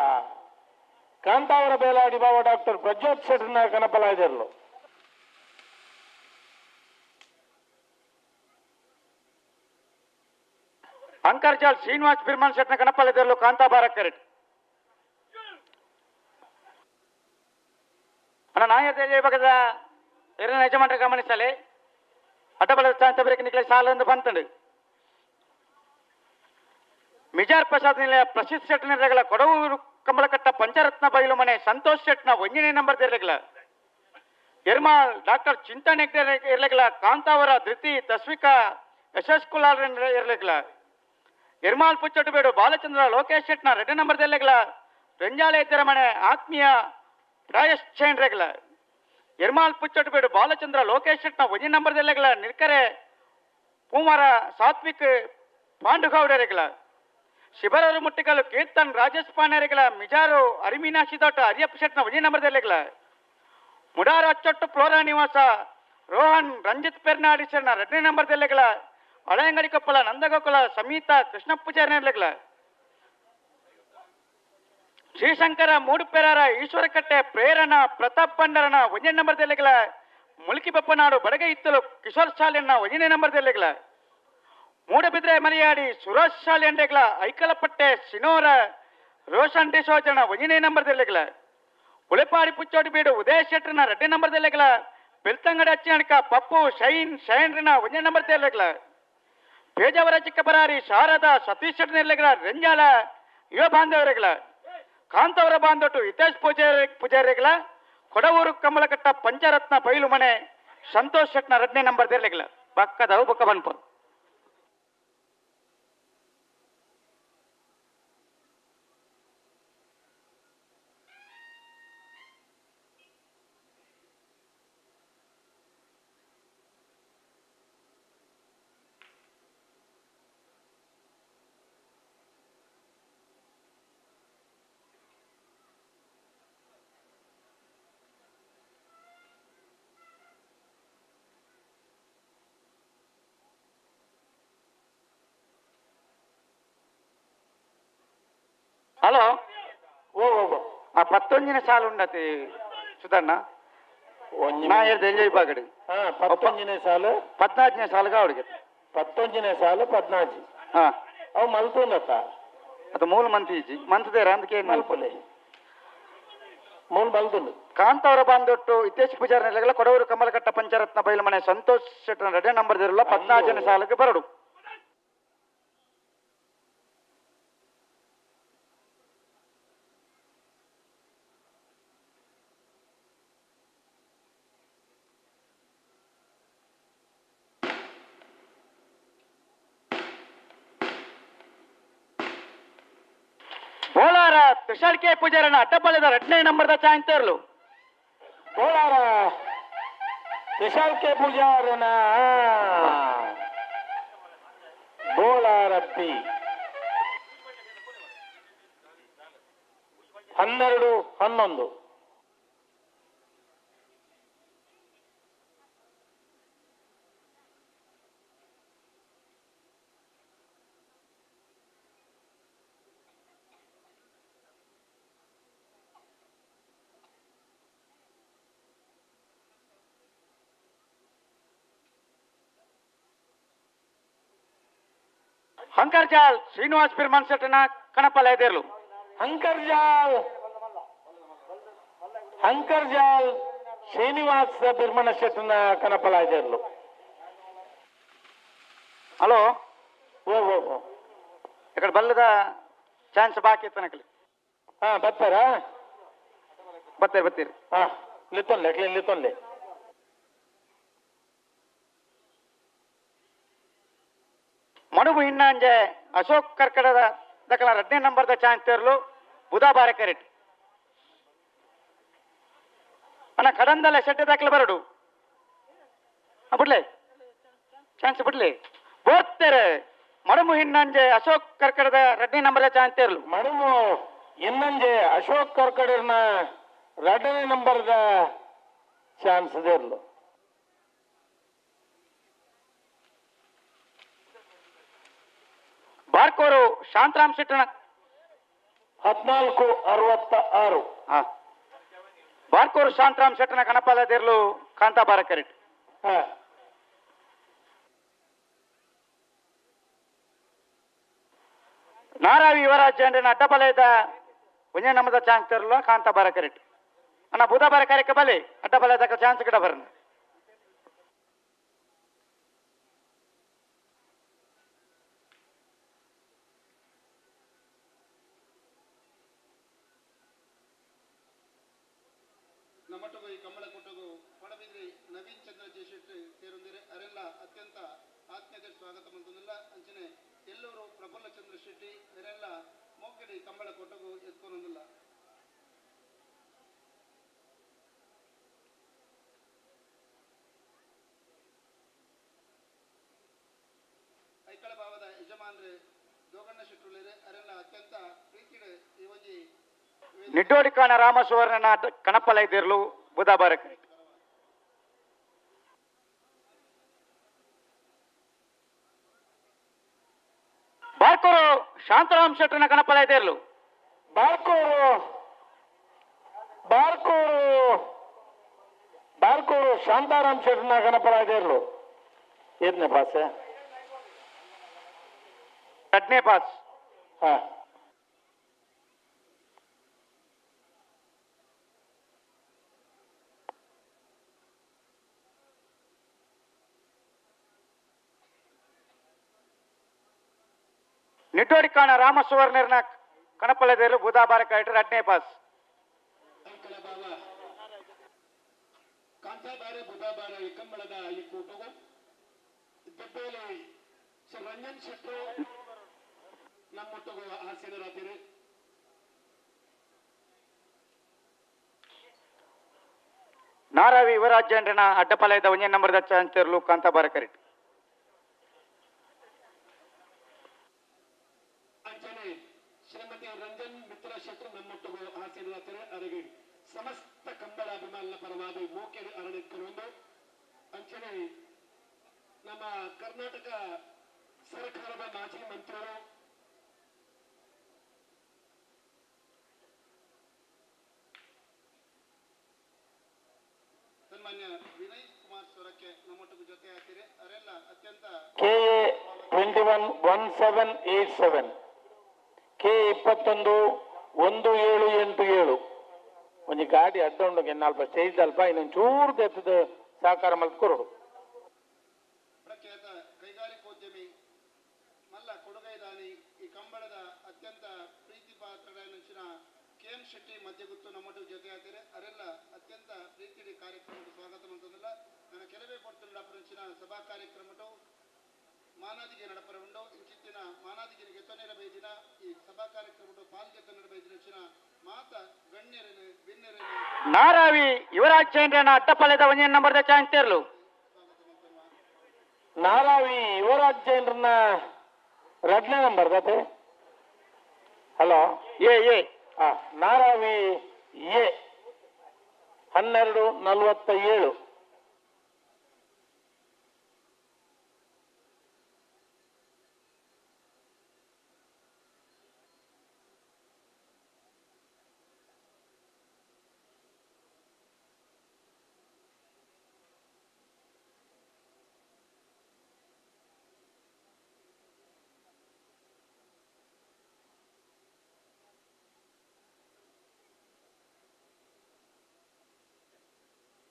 ಕಾಂತಾವರ ಬೇಲಾಡಿ ಬಾವ ಡಾಕ್ಟರ್ ಪ್ರಜ್ಯೋತ್ ಶೆಟ್ಟನ ಕನಪಲ ಇದ್ದಿರಲು. ಅಂಕರ್ಜಾಲ್ ಶ್ರೀನಿವಾಸ್ ಬಿರ್ಮಾನ್ ಶೆಟ್ಟನ ಕನಪಲ ಇದ್ದಿರಲು ಕಾಂತಾಬಾರ ಕರೆಕ್ಟ್. ಅಣ್ಣ ನಾಯರ್ ವಿಭಾಗದ ಎರಡನೇ ಯಜಮಾನರ ಗಮನಿಸಲಿ ಅಡ್ಡಬಲದ ಚಾಂತ ಬ್ರೇಕ್ ನಿಕ್ಲೆ ಸಾಲ ಎಂದು ಬಂತಂಡು. ಮಿಜಾರ್ ಪ್ರಸಾದ್ ನಿಲಯ ಪ್ರಸಿದ್ಧ ಶೆಟ್ಟನ ಇರಗಲ ಕೊಡವೂರು ಕಂಬಳಕಟ್ಟ ಪಂಚರತ್ನ ಬೈಲು ಮನೆ ಸಂತೋಷ್ ಶೆಟ್ನ 1ನೇ ನಂಬರ್ ಇರಲಿಲ್ಲ. ಎರ್ಮಾಲ್ ಡಾಕ್ಟರ್ ಚಿಂತನ್ ಹೆಗ್ಡೆ ಇರಲಿಲ್ಲ. ಕಾಂತಾವರ ಧೃತಿ ತಸ್ವಿಕಾ ಯಶಸ್ ಕುಲಾಲ್ ಇರಲಿಲ್ಲ. ಎರ್ಮಾಲ್ ಪುಚ್ಚಟುಬೇಡು ಬಾಲಚಂದ್ರ ಲೋಕೇಶ್ ಶೆಟ್ನ 2ನೇ ನಂಬರ್ ಇರಲಿಲ್ಲ. ರಂಜಾಲ ಇದ್ದರ ಮನೆ ಆತ್ಮೀಯ ಪ್ರಾಯಶ್ಚೈನ್ ರೆಗ್ಲ. ಎರ್ಮಾಲ್ ಪುಚ್ಚಟುಬೇಡು ಬಾಲಚಂದ್ರ ಲೋಕೇಶ್ ಶೆಟ್ನ 1ನೇ ನಂಬರ್ ಇರಲಿಲ್ಲ. ನಿರ್ಕರೆ ಪೂಮರ ಸಾತ್ವಿಕ್ ಪಾಂಡುಗೌಡರಿಗಳ. ಶಿಬರರು ಮುಟ್ಟಿಗಲು ಕೀರ್ತನ್ ರಾಜೇಶ್ ಪಾಂಡೆರಿಗಳ. ಮಿಜಾರು ಅರಿಮೀನಾಕ್ಷಿ ತೋಟ ಹರಿಯಪ್ಪ ಶೆಟ್ನ 1ನೇ ನಂಬರ್ ಇರಲಿಲ್ಲ. ಮುಡಾರ ಅಚ್ಚೊಟ್ಟು ಫ್ಲೋರಾ ನಿವಾಸ ರೋಹನ್ ರಂಜಿತ್ ಪೆರ್ನಾಡಿ ಶರಣ 2ನೇ ನಂಬರ್ ಇರಲಿಲ್ಲ. ಹಳೆಯಂಗಡಿ ಕೊಪ್ಪಳ ನಂದಗೋಕುಲ ಸಮೀತ ಕೃಷ್ಣ ಪೂಜಾರಿ ಇರಲಿಲ್ಲ. ಶ್ರೀಶಂಕರ ಮೂಡುಪೆರಾರ ಈಶ್ವರಕಟ್ಟೆ ಪ್ರೇರಣ ಪ್ರತಾಪ್ ಬಂಡರನ 1ನೇ ನಂಬರ್ ಇರಲಿಲ್ಲ. ಮುಲ್ಕಿ ಬಪ್ಪನಾಡು ಬಡಗ ಇತ್ತಲು ಕಿಶೋರ್ ಶಾಲೆಯನ್ನ 1ನೇ ನಂಬರ್ ಇರಲಿಲ್ಲ. ಮೂಡಬಿದ್ರೆ ಮನೆಯಾಡಿ ಸುರೇಶ್ ಶಾಲೆ ಅಂಡೆಗಳ ಐಕಲಪಟ್ಟೆ ಸಿನೋರ ರೋಷನ್ ಡಿಸೋಜನ 1ನೇ ನಂಬರ್ ಇರಲಿಲ್ಲ. ಉಳೆಪಾಡಿ ಪುಚ್ಚೋಡಿ ಬೀಡು ಉದಯ ಶೆಟ್ಟರ್ನ 2ನೇ ನಂಬರ್ ಇರಲಿಲ್ಲ. ಬೆಳ್ತಂಗಡಿ ಅಚ್ಚಿನಡ್ಕ ಪಪ್ಪು ಶೈನ್ ಶೈನ್ರನ 1ನೇ ನಂಬರ್ ಇರಲಿಲ್ಲ. ಪೇಜಾವರ ಚಿಕ್ಕಬರಾರಿ ಶಾರದಾ ಸತೀಶ್ ಶೆಟ್ಟರ್ನ ಇರಲಿಲ್ಲ. ರಂಜಾಲ ಯುವ ಬಾಂಧವರಿಗಳ ಕಾಂತವರ ಬಾಂಧವಟು ಹಿತೇಶ್ ಪೂಜಾರಿಗಳ. ಕೊಡವೂರು ಕಮಲಕಟ್ಟ ಪಂಚರತ್ನ ಬೈಲು ಮನೆ ಸಂತೋಷ್ ಶೆಟ್ನ 2ನೇ ನಂಬರ್ ಇರಲಿಲ್ಲ. ಬಕ್ಕದವು ಬೊಕ್ಕ ಬನ್ಪ. ಹಲೋ ಓ ಓ ಆ 11ನೇ ಸಾಲು ಉಂಡತಿ ಸುಧಣ್ಣ ನಾ ಹೇಳ್ದೆ ಎಂಜಾಯ್ ಬಾಗಡಿ 11ನೇ ಸಾಲು 14ನೇ ಸಾಲುಗ ಅವಳಿಗೆ 11ನೇ ಸಾಲು 14 ಹಾ ಅವು ಮಲ್ತುಂಡತ್ತ ಅದು ಮೂಲ ಮಂತ್ ಈಜಿ ಮಂತ್ ದೇರ ಅಂದಕ್ಕೆ ಮಲ್ಪುಲೆ ಮೂಲ ಮಲ್ತುಂಡು. ಕಾಂತಾವರ ಬಾಂಧೊಟ್ಟು ಹಿತೇಶ್ ಪೂಜಾರಿ ನೆಲೆಗಳ ಕೊಡವೂರು ಕಮಲಕಟ್ಟ ಪಂಚರತ್ನ ಬೈಲಮನೆ ಸಂತೋಷ್ ಶೆಟ್ಟನ 2ನೇ ನಂಬರ್ ಇರಲ್ಲ 14ನೇ ಸಾಲಕ್ಕೆ ಬರಡು. ತುಷಾರ್ ಕೆ ಪೂಜಾರನ ಅಡ್ಡಪಾಳ್ಯದ 2ನೇ ನಂಬರ್ದ ಚಾಂತರ್ಲು. ಬೋಳಾರ ತುಷಾರ್ ಕೆ ಪೂಜಾರನ ಬೋಳಾರ ಬಿ 12-11. ಹಂಕರ್ಜಾಲ್ ಶ್ರೀನಿವಾಸ್ ಪಿರ್ಮನ್ ಶೆಟ್ಟನ ಕಣಪಲಯದೇರ್ಲು. ಹಂಕರ್ಜಾಲ್ ಶ್ರೀನಿವಾಸ್ ಬಿರ್ಮಣ ಶೆಟ್ಟನ ಕಣಪಲಯದೇರ್ಲು. ಹಲೋ ಓ ಓ ಓ ఇక్కడ ಬಲ್ಲದ ಚಾನ್ಸ್ ಬಾಕಿ ಇತ್ತು. ಹಾ ಬರ್ತಾರಾ? ಬರ್ತೀರಿ ಬರ್ತೀರಿ. ಹಾ ಲಿತ್ತೊನ್ಲೆ ಕ್ಲೀನ್ ಲಿತ್ತೊನ್ಲೆ. ಮಡುಬು ಹಿಣ್ಣಂಜೆ ಅಶೋಕ್ ಕರ್ಕಡದ ದಕಲ 2ನೇ ನಂಬರ್ದ ಚಾನ್ಸ್ ತೇರ್ಲು ಬುಧಾಬಾರ ಕರೆಟ್. ಅಣ್ಣ ಕಡಂದಲ್ಲ ಶೆಟ್ಟೆ ದಾಖಲೆ ಬರಡು ಬಿಡ್ಲೆ ಚಾನ್ಸ್ ಬಿಡ್ಲಿ ಬೋರ್ತಾರೆ. ಮಡುಮು ಹಿಣ್ಣಂಜೆ ಅಶೋಕ್ ಕರ್ಕಡದ 2ನೇ ನಂಬರ್ದ ಚಾನ್ಸ್ ತೇರ್ಲು. ಮಡುಮು ಇನ್ನಂಜೆ ಅಶೋಕ್ ಕರ್ಕಡನ 2ನೇ ನಂಬರ್ದ ಚಾನ್ಸ್ ತೇರ್ಲು. ಬಾರ್ಕೋರು ಶಾಂತರಾಮ್ ಶೆಟ್ಟನ 14-66. ಬಾರ್ಕೋರು ಶಾಂತರಾಮ್ ಶೆಟ್ಟನ ಕಣಪಾಲದೇರ್ಲು ಕಾಂತಾಬಾರ ಕರೆಟ್. ನಾರಾವಿ ಯುವರಾಜ್ ಜಂಡ್ರನ ಅಡ್ಡಬಲಯದ ಒಂದೇ ನಮ್ಮದ ಚಾನ್ಸ್ ತರಲು ಕಾಂತಾಬಾರ ಕರೆಟ್. ಅಣ್ಣ ಬುಧಬಾರ ಕಾರ್ಯಕ್ಕೆ ಬಲಿ ಅಡ್ಡಬಲಯದ ಚಾನ್ಸ್ ಗಿಡ ಬರಣ. ನಮ್ಮೊಟ್ಟಿಗೂ ಈ ಕಂಬಳ ಕೂಟಗೂ ಪಡಬಿದ್ರಿ ನವೀನ್ ಚಂದ್ರ ಜಯಶೆಟ್ಟಿ ಸೇರೊಂದಿರೆ ಅರೆಲ್ಲ ಅತ್ಯಂತ ಆತ್ಮೀಯತೆ ಸ್ವಾಗತ ಮಂತೊಂದಿಲ್ಲ. ಅಂಚನೆ ಎಲ್ಲರೂ ಪ್ರಫುಲ್ಲ ಚಂದ್ರ ಶೆಟ್ಟಿ ಇವರೆಲ್ಲ ಮೋಕೆಡಿ ಕಂಬಳ ಕೂಟಗೂ ಎತ್ಕೊನೊಂದಿಲ್ಲ. ಐಕಳ ಭಾವದ ಯಜಮಾನ್ರೆ ದೋಗಣ್ಣ ಶೆಟ್ಟುಳ್ಳೇರೆ ಅರೆಲ್ಲ ಅತ್ಯಂತ ಪ್ರೀತಿಡೆ ಈ ಒಂಜಿ ನಿಡ್ಡೋಡಿಕಾನ ರಾಮ ಸುವರ್ಣನ ಕಣಪಲೈದಿರ್ಲು ಬುಧಾಬಾರ ಕರೆಟ್. ಬಾರ್ಕೋರು ಶಾಂತರಾಮ್ ಶೆಟ್ಟನ ಕಣಪಲೈದಿರ್ಲು. ಬಾರ್ಕೋರು ಬಾರ್ಕೋರು ಬಾರ್ಕೋರು ಶಾಂತಾರಾಮ್ ಶೆಟ್ಟನ ಕಣಪಲೈದಿರ್ಲು. ಏನೇ ಪಾಸ್? 2ನೇ ಪಾಸ್. ಹಾ ನಿಟ್ಟೋಡಿಕಾಣ ರಾಮ ಸುವರ್ಣರ್ನ ಕಣಪಲದೇರು ಬುಧಾಬಾರ ಕರೆಟ್ 2ನೇ ಪಾಸ್. ಕಾಂತಾಬಾರೆ ಬುಧಾಬಾರ ಈ ಕಂಬಳದ ಈ ಕೂಟವು ದೆಬ್ಬೋಲೆ ಶ್ರೀ ರಂಜನ್ ಶೆಟ್ಟರು ನಮ್ಮೊಟ್ಟಿಗೂ ಆಸೀನರಾದಿರಿ. ನಾರಾವಿ ಯುವರಾಜ್ ಜಂಡ್ರನ ಅಡ್ಡಪಲಯದ 1ನೇ ನಂಬರ್ದ ಚಾನ್ಸ್ ತೇರ್ಲು ಕಾಂತಾಬಾರ ಕರೆಟ್. ಅಂಚನೆ ಶ್ರೀಮತಿ ರಂಜನ್ ಮಿತ್ರ ಶೆಟ್ಟರು ನಮ್ಮೊಟ್ಟಿಗೂ ಆಸೀನರಾದರೆ ಅವರಿಗೆ ಸಮಸ್ತ ಕಂಬಳ ಅಭಿಮಾನದ ಪರವಾಗಿ ಮೋಕೆರೆ ಅರಳಿಕೊಂಡು ಅಂಚನೆ ನಮ್ಮ ಕರ್ನಾಟಕ ಸರ್ಕಾರದ ಮಾಜಿ ಮಂತ್ರಿಗಳು ಸನ್ಮಾನ್ಯ ವಿನಯ್ ಕುಮಾರ್ ಸೊರಕೆ ನಮ್ಮೊಟ್ಟಿಗೂ ಜೊತೆ ಹಾಕಿರಿ ಅವರೆಲ್ಲ ಅತ್ಯಂತ KA 21-1787 K 21 1787. ಒಂಜಿ ಗಾಡಿ ಅಡ್ಡ ಉಂಡು ಎನ್ನಾಲ್ಪ ಸ್ಟೇಜ್ ಅಲ್ಪ ಇನ್ನೊಂದು ಚೂರು ದೆತ್ತದ ಸಹಕಾರ ಮಲ್ತ್ ಕೊರಡು. ಪ್ರಖ್ಯಾತ ಕೈಗಾರಿಕೋದ್ಯಮಿ ಮಲ್ಲ ಕೊಡುಗೈದಾನಿ ಈ ಕಂಬಳದ ಅತ್ಯಂತ ಪ್ರೀತಿ ಪಾತ್ರರಾದ ಕೆ ಎಂ ಶೆಟ್ಟಿ ಮಧ್ಯಗುತ್ತು ನಮ್ಮೊಟ್ಟಿಗೆ ಜೊತೆ ಹಾಕಿರಿ ಅವರೆಲ್ಲ ಅತ್ಯಂತ ಪ್ರೀತಿ ಕಾರ್ಯಕ್ರಮಕ್ಕೆ ಸ್ವಾಗತ ಮಂತಂದಿಲ್ಲ. ನನ್ನ ಕೆಲವೇ ಪೊರ್ತುಂಡ ಸಭಾ ಕಾರ್ಯಕ್ರಮಟು ಮಾನಾದಿಗೆ ನಡಪರ ಉಂಡು ಇಂಚಿತ್ತಿನ ಮಾನಾದಿಗೆ ಗೆತ್ತನೇರ ಬೈದಿನ ಈ ಸಭಾ ಕಾರ್ಯಕ್ರಮ ಪಾಲ್ಗೆತ್ತನೇರ ಬೈದಿನ ಮಾತ ಗಣ್ಯರನ್ನು ಬಿನ್ನೆರನ್ನು ನಾರಾವಿ ಯುವರಾಜ್ ಚೇಂದ್ರನ ಅಟ್ಟಪಾಳ್ಯದ ಒಂಜನೇ ನಂಬರ್ದ ಚಾನ್ಸ್ ತೇರ್ಲು. ನಾರಾವಿ ಯುವರಾಜ್ ಜೈನ್ರನ್ನ ರಡ್ನೇ ನಂಬರ್ ದಾತೆ. ಹಲೋ, ಎ ಎ ನಾರಾವಿ ಎ 12:47.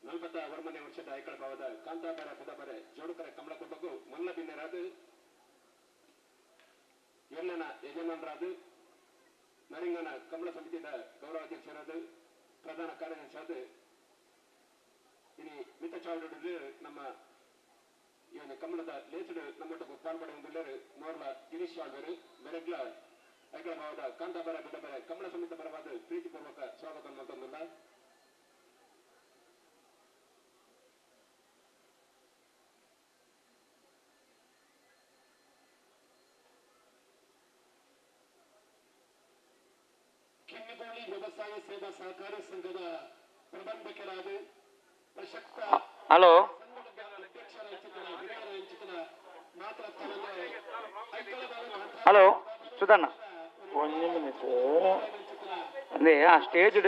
ನಲ್ಪತ್ತ ವರ್ಮನೆ ವರ್ಷದ ಐಕಳ ಭಾವದ ಕಾಂತಾಬಾರ ಪುದಬರೆ ಜೋಡುಕರ ಕಮಲಕುಟಗೂ ಮಲ್ಲ ಬಿನ್ನರಾದ ಎಲ್ಲನ ಯಜಮಾನರಾದ ನರಿಂಗನ ಕಮಲ ಸಮಿತಿಯ ಗೌರವಾಧ್ಯಕ್ಷರಾದ ಪ್ರಧಾನ ಕಾರ್ಯದರ್ಶಿಯಾದ ಇನಿ ಮಿತ ಚಾವಡಿಡು ನಮ್ಮ ಈ ಒಂದು ಕಮಲದ ಲೇಸುಡು ನಮ್ಮೊಟ್ಟకు ಪಾಲ್ಪಡೆಯೊಂದುಲ್ಲೆರ್ ಮೋರ್ಲ ಗಿರೀಶ್ ಆಳ್ವೆರ್ ಮೆರೆಗ್ಲ ಐಕಳ ಭಾವದ ಕಾಂತಾಬಾರ ಬುದಬರೆ ಕಮಲ ಸಮಿತಿ ಪರವಾದ ಪ್ರೀತಿಪೂರ್ವಕ ಸ್ವಾಗತ ಮಲ್ತೊಂದುಲ್ಲ. ಕಿನ್ನಿಗೋಳಿ ವ್ಯವಸಾಯ ಸೇವಾ ಸಹಕಾರಿ ಸಂಘದ ಪ್ರಬಂಧಕರಾದ ಪ್ರಶಕ್ತ ಹಲೋ ಹಲೋ ಸುಧಣ್ಣ ಒಂಜಿ ಮಿನಿಟ್. ಅದೇ ಆ ಸ್ಟೇಜ್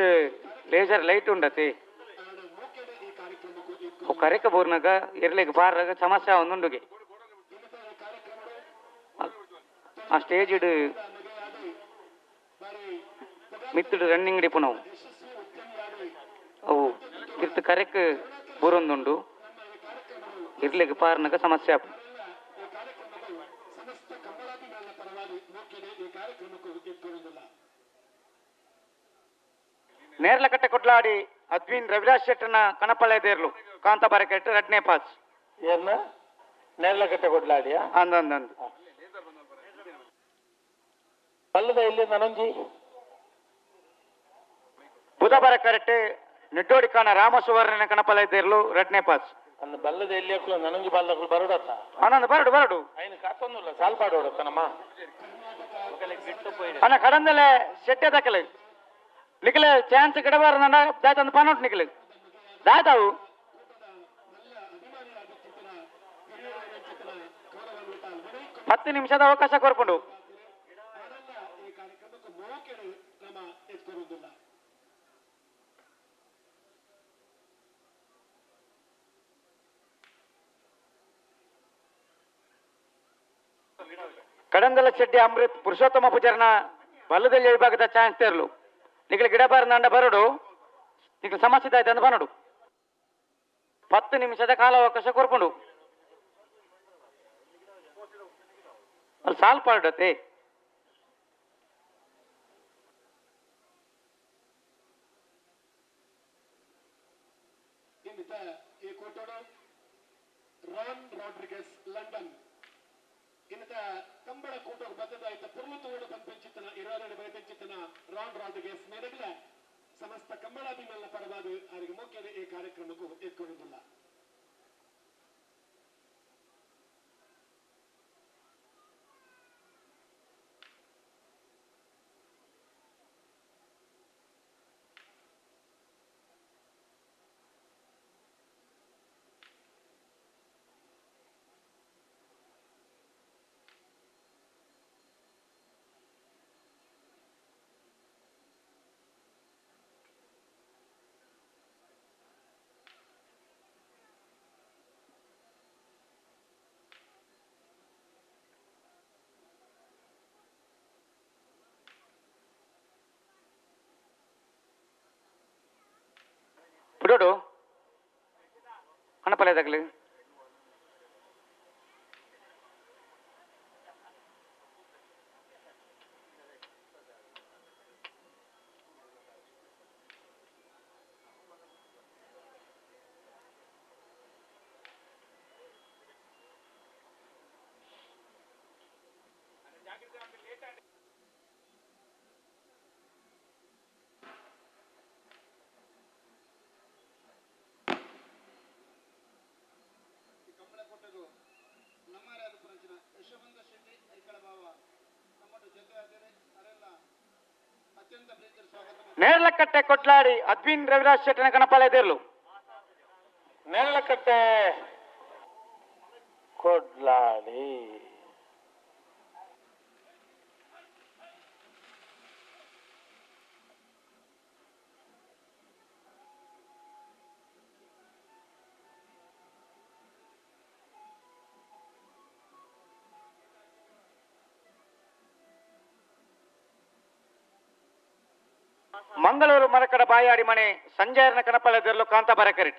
ಲೇಸರ್ ಲೈಟ್ ಉಂಡತಿ ಕರೆಕ ಬೋರ್ನಾಗ ಇರ್ಲಿಕ್ಕೆ ಬಾರಾಗ ಸಮಸ್ಯೆ ಒಂದುಂಡುಗೆ ಆ ಸ್ಟೇಜ್ ಮಿತ್ತುಡು ರನ್ನಿಂಗ್ ಡಿಪುನವು ಅವು ತಿರ್ತು ಕರೆಕ್ ಬೂರೊಂದುಂಡು ಇರ್ಲಿಕ್ಕೆ ಪಾರ್ನಾಗ ಸಮಸ್ಯೆ ಆಪು. ನೇರ್ಲಕಟ್ಟೆ ಕೊಟ್ಲಾಡಿ ಅದ್ವಿನ್ ರವಿರಾಜ್ ಶೆಟ್ಟರ್ನ ಕಣಪಳ್ಳೆ ದೇರ್ಲು ಕಾಂತಾಬಾರಕೆಟ್ ರಡ್ನೇ ಪಾಸ್. ಏನ ನೇರ್ಲಕಟ್ಟೆ ಕೊಡ್ಲಾಡಿಯಾ? ಅಂದ ಅಂದ ಅಂದ ಪಲ್ಲದ ಇಲ್ಲಿ ನನೊಂಜಿ ಬುಧಬಾರ ಕರೆಕ್ಟ್ ನಿಟ್ಟೋಡಿ ಕಾಣ ರಾಮ ಸುವರ್ಣನ ಕಣಪಳ್ಳೆ ದೇರ್ಲು ರಡ್ನೇ ಪಾಸ್. ಅಂದ ಬಲ್ಲದ ಎಲ್ಲಿ ಹಾಕಲು ನನೊಂಜಿ ಬಲ್ಲದಕ್ಕಲು ಬರೋಡತ್ತ. ಆನಂದ ಬರಡು ಬರಡು ಐನು ಕಾತೊಂದುಲ್ಲ ಸಾಲ್ ಪಾಡೋಡತ್ತ ನಮ್ಮ ಅಣ್ಣ ಕಡಂದಲೆ ಶೆಟ್ಟೆ ದಕ್ಕಲೆ ನಿಖಲೆ ಚಾನ್ಸ್ ಗಿಡಬಾರ ನಂಡ ದಾಯ್ತಂದು ಪನೋಟ್ ನಿಖಲೆ ದಾಯ್ತಾವು. 10 ನಿಮಿಷದ ಅವಕಾಶ ಕೊರ್ಪುಂಡು. ಕಡಂದಲ ಶೆಟ್ಟಿ ಅಮೃತ್ ಪುರುಷೋತ್ತಮ ಪೂಜಾರನ ಬಲ್ಲದಲ್ಲಿ ವಿಭಾಗದ ಚಾನ್ಸ್ ತೇರ್ಲು ನಿಖಲೆ ಗಿಡಬಾರ ನಂಡ ಬರಡು ನಿಖಲೆ ಸಮಸ್ಯೆ ಆಯ್ತು ಅಂದ ಬನ್ನಡು 10 ನಿಮಿಷದ ಕಾಲಾವಕಾಶ ಕೊರ್ಪುಂಡು. ಅಲ್ಲಿ ಸಾಲ್ ಪಾಡತ್ತೆ. ಈ ಕೂಟೋಡು ರಾನ್ ರಾಡ್ರಿಗೆಸ್ ಲಂಡನ್ ಇನ್ನತ ಕಂಬಳ ಕೂಟೋಗ ಬದ್ದದಾಯ್ತ ಪುರ್ಲು ಪಂಪಿಂಚಿತ್ತನ 22 ಬಯತಂಚಿತ್ತನ ರಾನ್ ರಾಡ್ರಿಗೆಸ್ ಮೇರೆಗ್ಲ ಸಮಸ್ತ ಕಂಬಳಾಭಿಮಾನ ಪರವಾದ ಅವರಿಗೆ ಮುಖ್ಯದ ಈ ಕಾರ್ಯಕ್ರಮಕ್ಕೂ ಎತ್ಕೊಳ್ಳುವುದಿಲ್ಲ. ಬಿಡೋಡು ಕಣಪಲ್ಲೆ ತಗಲಿ. ನೇರಳಕಟ್ಟೆ ಕೊಟ್ಲಾಡಿ ಅದ್ವಿನ್ ರವಿರಾಜ್ ಶೆಟ್ಟನ ಕಣಪಾಲೆದೇರ್ಲು. ನೇರಳಕಟ್ಟೆ ಕೊಡ್ಲಾಡಿ. ಮಂಗಳೂರು ಮರಕಡ ಬಾಯಾಡಿ ಮನೆ ಸಂಜಯರನ ಕಣಪಾಲೆದೇರ್ಲು ಕಾಂತ ಬರಕರಿಟ್.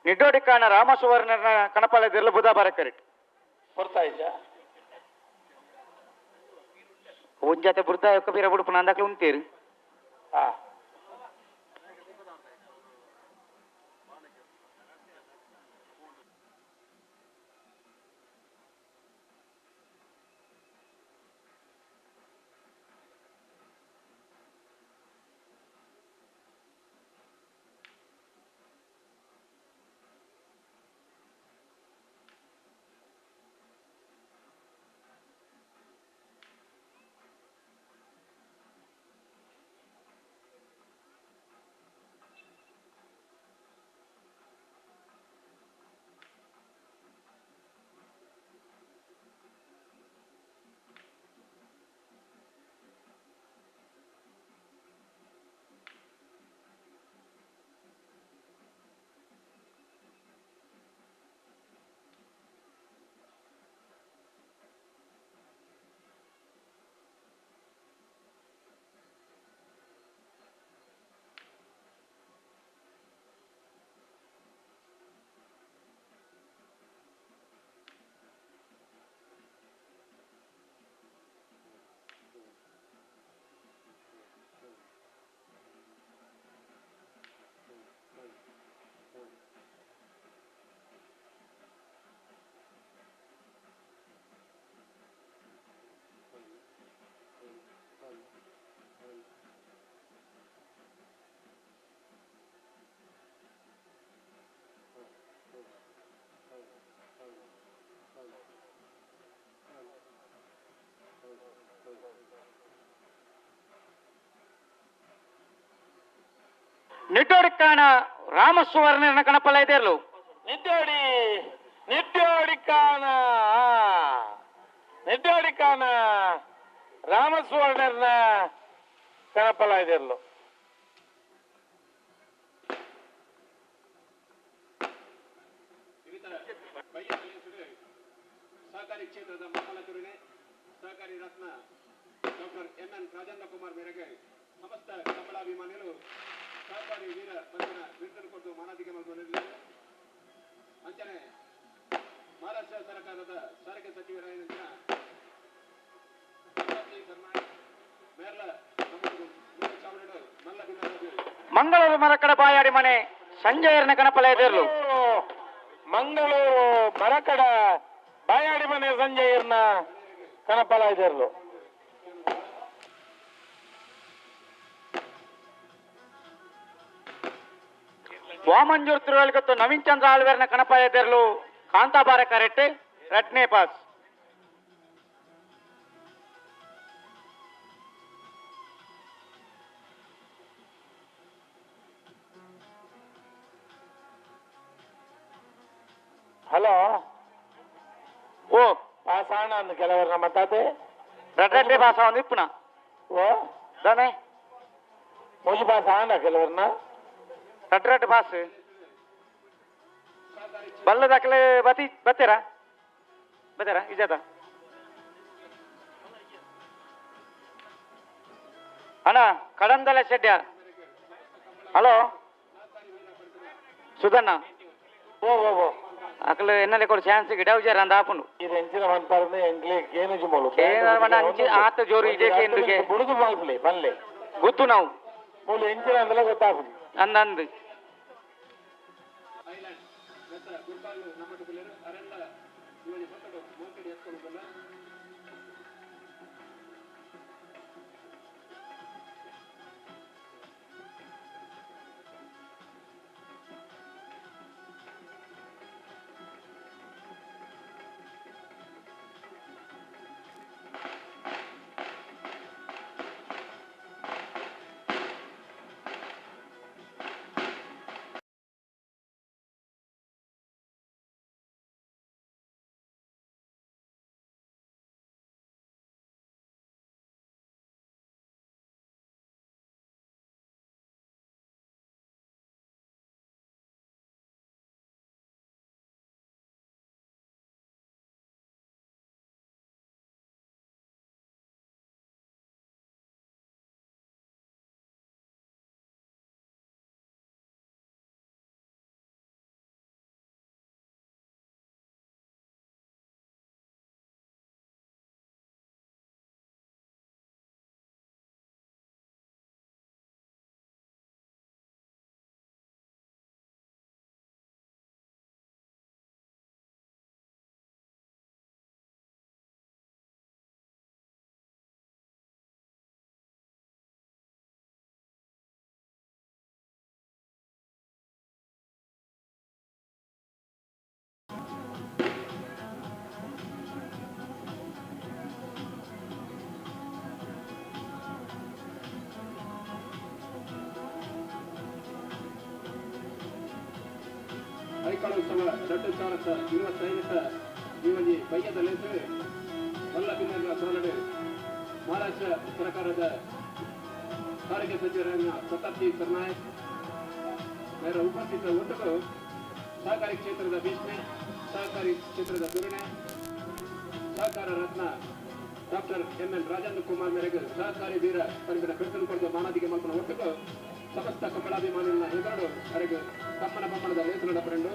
ನಿಡ್ಡೋಡಿ ಕಾಣ ರಾಮಸುವರ್ಣನ ಕಣಪಾಲೆದೇರ್ಲು ಬುಧ ಬರಕರಿಟ್. ಬರ್ತಾ ಇದ್ದ ಒಂಜಾತೆ ಬುರ್ದ ಬೀರ ಬುಡುಪು ನಂದಾಕ್ಲು ಉಂತೀರಿ. ನಿಡ್ಡೋಡಿಕ್ಕಾಣ ರಾಮಸುವರ್ಣನ ಕಣಪಲ್ಲ ಇದೇರ್ಲು. ನಿಡ್ಡೋಡಿ ನಿಡ್ಡೋಡಿಕ್ಕಾಣ ನಿಡ್ಡೋಡಿಕ್ಕಾಣ ರಾಮಸುವರ್ಣನ ಕಣಪಲ್ಲ ಇದೇರ್ಲು. ಸಹಕಾರಿ ಕ್ಷೇತ್ರದ ಮಹಾಲಕರುಣೆ ಸಹಕಾರಿ ರತ್ನ ಡಾಕ್ಟರ್ ಎಂ ಎನ್ ರಾಜೇಂದ್ರ ಕುಮಾರ್ ಮೇರೆಗೆ ಸಮಸ್ತ ಕಂಬಳಾಭಿಮಾನಿಗಳು ಸಹಕಾರಿ ವೀರ ಬಂಧನ ಬಿರುದನ್ನು ಕೊಟ್ಟು ಮಾನಾದಿಗೆ ಮಲ್ಕೊಂಡಿದ್ದಾರೆ. ಅಂಚನೆ ಮಹಾರಾಷ್ಟ್ರ ಸರ್ಕಾರದ ಸಾರಿಗೆ ಸಚಿವರಾದ ಮಂಗಳೂರು ಮರಕಡ ಬಾಯಾಡಿ ಮನೆ ಸಂಜಯರನ ಕಣಪಲ ಎದುರು. ಮಂಗಳೂರು ಮರಕಡ ಬಾಯಾಡಿ ಮನೆ ಸಂಜಯರ್ನ ಕಣಪಲ ಎದುರು. ವಾಮಂಜೂರ್ ತಿರುವಲ್ಗತ್ತು ನವೀನ್ ಚಂದ್ರ ಆಳ್ವೇರ್ನ ಕಣಪ ಎದುರು ಕಾಂತಾಬಾರ ಕರೆಕ್ಟ್ ರಡ್ನೇ ಪಾಸ್. ಹಲೋ ಓ ಪಾಸ್ ಆಣ ಅಂದ್ ಕೆಲವರ ಮತ್ತಾತೆ ರಡ್ರಡ್ಡೆ ಪಾಸ್ ಒಂದು ಇಪ್ಪುನ ಓ ದಾನೆ ಮೊಜಿ ಪಾಸ್ ಆಣ ಕೆಲವರನ್ನ ರಡ್ರಡ್ಡೆ ಪಾಸ್ ಬಲ್ಲ ದಾಖಲೆ ಬತ್ತಿ ಬತ್ತೀರಾ ಬತ್ತೀರಾ ಇಜಾತ ಅಣ್ಣ ಕಡಂದಲ ಶೆಡ್ಯಾರ್. ಹಲೋ ಸುಧಣ್ಣ ಓ ಓ ಓ ಅಕಲು ಎನ್ನಲೆ ಕೊಡು ಚಾನ್ಸ್ ಗಿಡ ಅಂದ ಆಪುಂಡು. ಇದು ಎಂಚಿನ ಮನ್ಪಾರ್ನೆ ಎಂಗ್ಲೆ ಕೇನುಜಿ ಮೋಲು ಅಂಚಿ ಆತ ಜೋರು ಇದೇ ಕೇಂದ್ರಕ್ಕೆ ಬುಡುದು ಮಲ್ಪಲೆ ಬಲ್ಲೆ ಗೊತ್ತು ನಾವು ಮೂಲು ಎಂಚಿನ ಅಂದಲೇ ಗೊತ್ತಾಪುಂಡು ಅಂದಂದು. ಕಂಬಳೋತ್ಸವ 2025 ಈ ಒಂಜಿ ಬಯ್ಯದ ಲೇಸು ಮಲ್ಲ ಬಿನ್ನೆರ್ನ ಸೋಲಡು ಮಹಾರಾಷ್ಟ್ರ ಸರ್ಕಾರದ ಸಾರಿಗೆ ಸಚಿವರಾದ ಪ್ರತಾಪ್ ಜಿ ಸರ್ನಾಯಕ್ ಮೇರ ಉಪಸ್ಥಿತ ಒಟ್ಟುಗು ಸಹಕಾರಿ ಕ್ಷೇತ್ರದ ಭೀಷ್ಮೆ, ಸಹಕಾರಿ ಕ್ಷೇತ್ರದ ಧೋರಣೆ, ಸಹಕಾರ ರತ್ನ ಡಾಕ್ಟರ್ ಎಂ ಎನ್ ರಾಜೇಂದ್ರ ಕುಮಾರ್ ಮೇರೆಗೆ ಸಹಕಾರಿ ವೀರ ಪನ್ಪಿನ ಬಿರುದನ್ನು ಕೊಡದ ಮಾನಾದಿಗೆ ಮಲ್ಪನ ಒಟ್ಟುಗು ಸಮಸ್ತ ಕಂಬಳಾಭಿಮಾನಿಗಳ ಎದುರು ಅರೆಗೆ ತಮ್ಮನ ಬಮ್ಮನದ ಲೇಸು ನಡಪರೆಂಡು.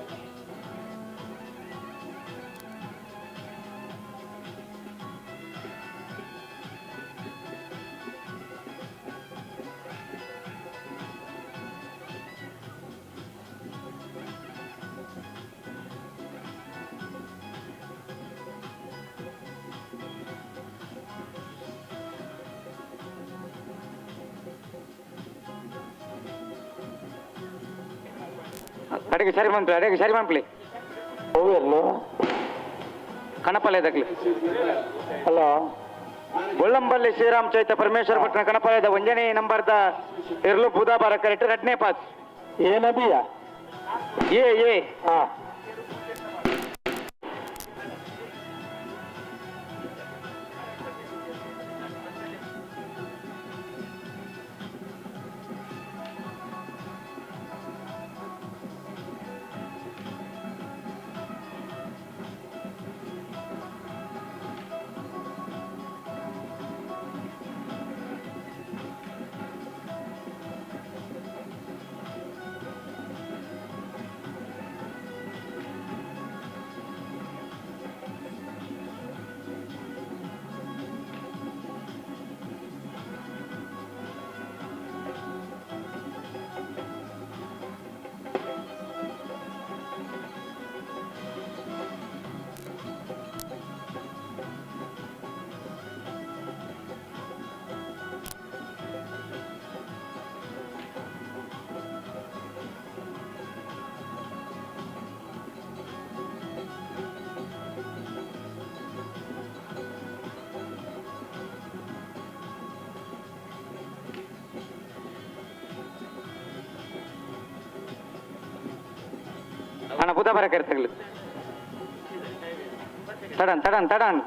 ಅಡಿಗೆ ಸರಿ ಮನ್ಪ್ಲಿ, ಅಡಿಗೆ ಸರಿ ಮನ್ಪ್ಲಿ. ಹೂವೆಲ್ಲು ಕಣಪಲ್ಲೆ ದಕ್ಲಿ. ಹಲೋ, ಗೊಳ್ಳಂಬಳ್ಳಿ ಶ್ರೀರಾಮ್ ಚೈತ ಪರಮೇಶ್ವರ ಪಟ್ಟಣ ಕಣಪಲ್ಯದ ಒಂಜನೇ ನಂಬರ್ದ ಇರ್ಲು ಬೂದಾಬಾರ ಕರೆಕ್ಟ್ ಎರಡನೇ ಪಾಸ್. ಏನಬಿಯ ಎ ಎ ಹಾ. ಅಣ್ಣ ಬುಧ ಬರಕ ಇರ್ತಗಲಿ. ತಡನ್ ತಡನ್ ತಡನ್.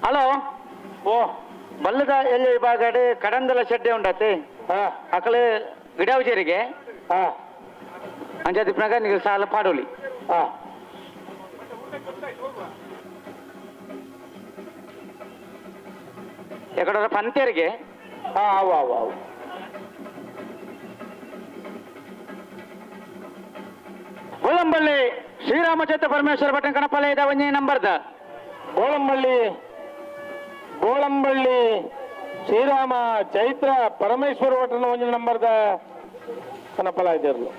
ಹಲೋ, ಓ ಬಲ್ಲದ ಎಲ್ಲಿ ವಿಭಾಗಡೆ ಕಡಂದಲ ಶೆಡ್ಡೆ ಉಂಡತೆ ಅಕಲೆ ಗಿಡಾವಜೇರಿಗೆ ಅಂಜಾದಿಪ್ನಾಗ ನೀವು ಸಾಲ ಪಾಡೋಲಿ. ಎಕಡ ಪಂತೇರಿಗೆ. ಅವು ಅವು ಅವು ಗೋಳಂಬಳ್ಳಿ ಶ್ರೀರಾಮಚೇತ ಪರಮೇಶ್ವರ ಭಟ್ಟನ ಕಣಪಲೆ ಇದ ಒಂಜಿ ನಂಬರ್ದ. ಗೋಳಂಬಳ್ಳಿ ಗೋಳಂಬಳ್ಳಿ ಶ್ರೀರಾಮ ಚೈತ್ರ ಪರಮೇಶ್ವರ ಭಟ್ಟನ ಒಂಜಿ ನಂಬರ್ದ ಕಣಪಲ ಇದ್ದಿರಲು.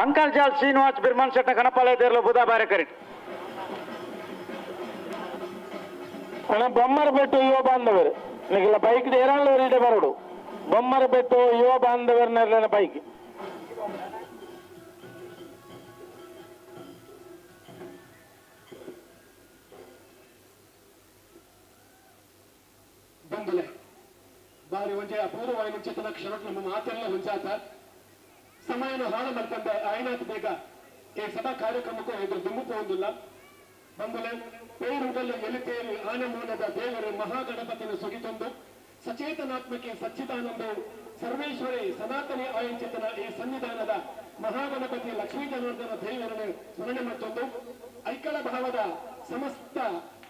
ಅಂಕಲ್ ಜಾಲ್ ಶ್ರೀನಿವಾಸ್ ಬಿರ್ಮನ್ ಶೆಟ್ಟ ಕಣಪಾಲ ಇದ್ದಿರಲು ಬುಧ ಬಾರೆ ಕರೆಕ್ಟ್. ಅಣ್ಣ ಬೊಮ್ಮರ ಬೆಟ್ಟು ಯುವ ಬಾಂಧವರು ನಿಗಲ ಬೈಕ್ ಏರಾಳು ಬರೋಡು. ಬೊಮ್ಮರ ಬೆಟ್ಟು ಯುವ ಬಾಂಧವರ ಬೈಕ್. ಬಂಧುಲೆ ಬಾರಿ ಒಂಜೆ ಅಪೂರ್ವವಾಗಿ ಚೇತನ ಕ್ಷಣ ನಮ್ಮ ಮಾತೆಲ್ಲ ಹೊಂಜಾತ ಸಮಯನ ಹಾಳು ಮಲ್ತಂದೆ ಆಯ್ನಾತ್ ಬೇಗ ಈ ಸಭಾ ಕಾರ್ಯಕ್ರಮಕ್ಕೂ ಎದುರು ದುಂಬು ಹೋಗುದಿಲ್ಲ. ಬಂಧುಲೆ ಪೇರುಗಲ್ಲು ಎಲಿತೇರಿ ಆನೆಮೂಲದ ದೇವರು ಮಹಾಗಣಪತಿನ ಸುಗಿತೊಂದು ಸಚೇತನಾತ್ಮಕ್ಕೆ ಸಚ್ಚಿದಾನಂದ ಸರ್ವೇಶ್ವರಿ ಸನಾತನಿ ಆಯಂಚಿತನ ಈ ಸನ್ನಿಧಾನದ ಮಹಾಗಣಪತಿ ಲಕ್ಷ್ಮೀ ಜನಾರ್ದನ ದೇವರನ್ನು ಸ್ಮರಣೆ ಮತ್ತೊಂದು ಐಕಳ ಭಾವದ ಸಮಸ್ತ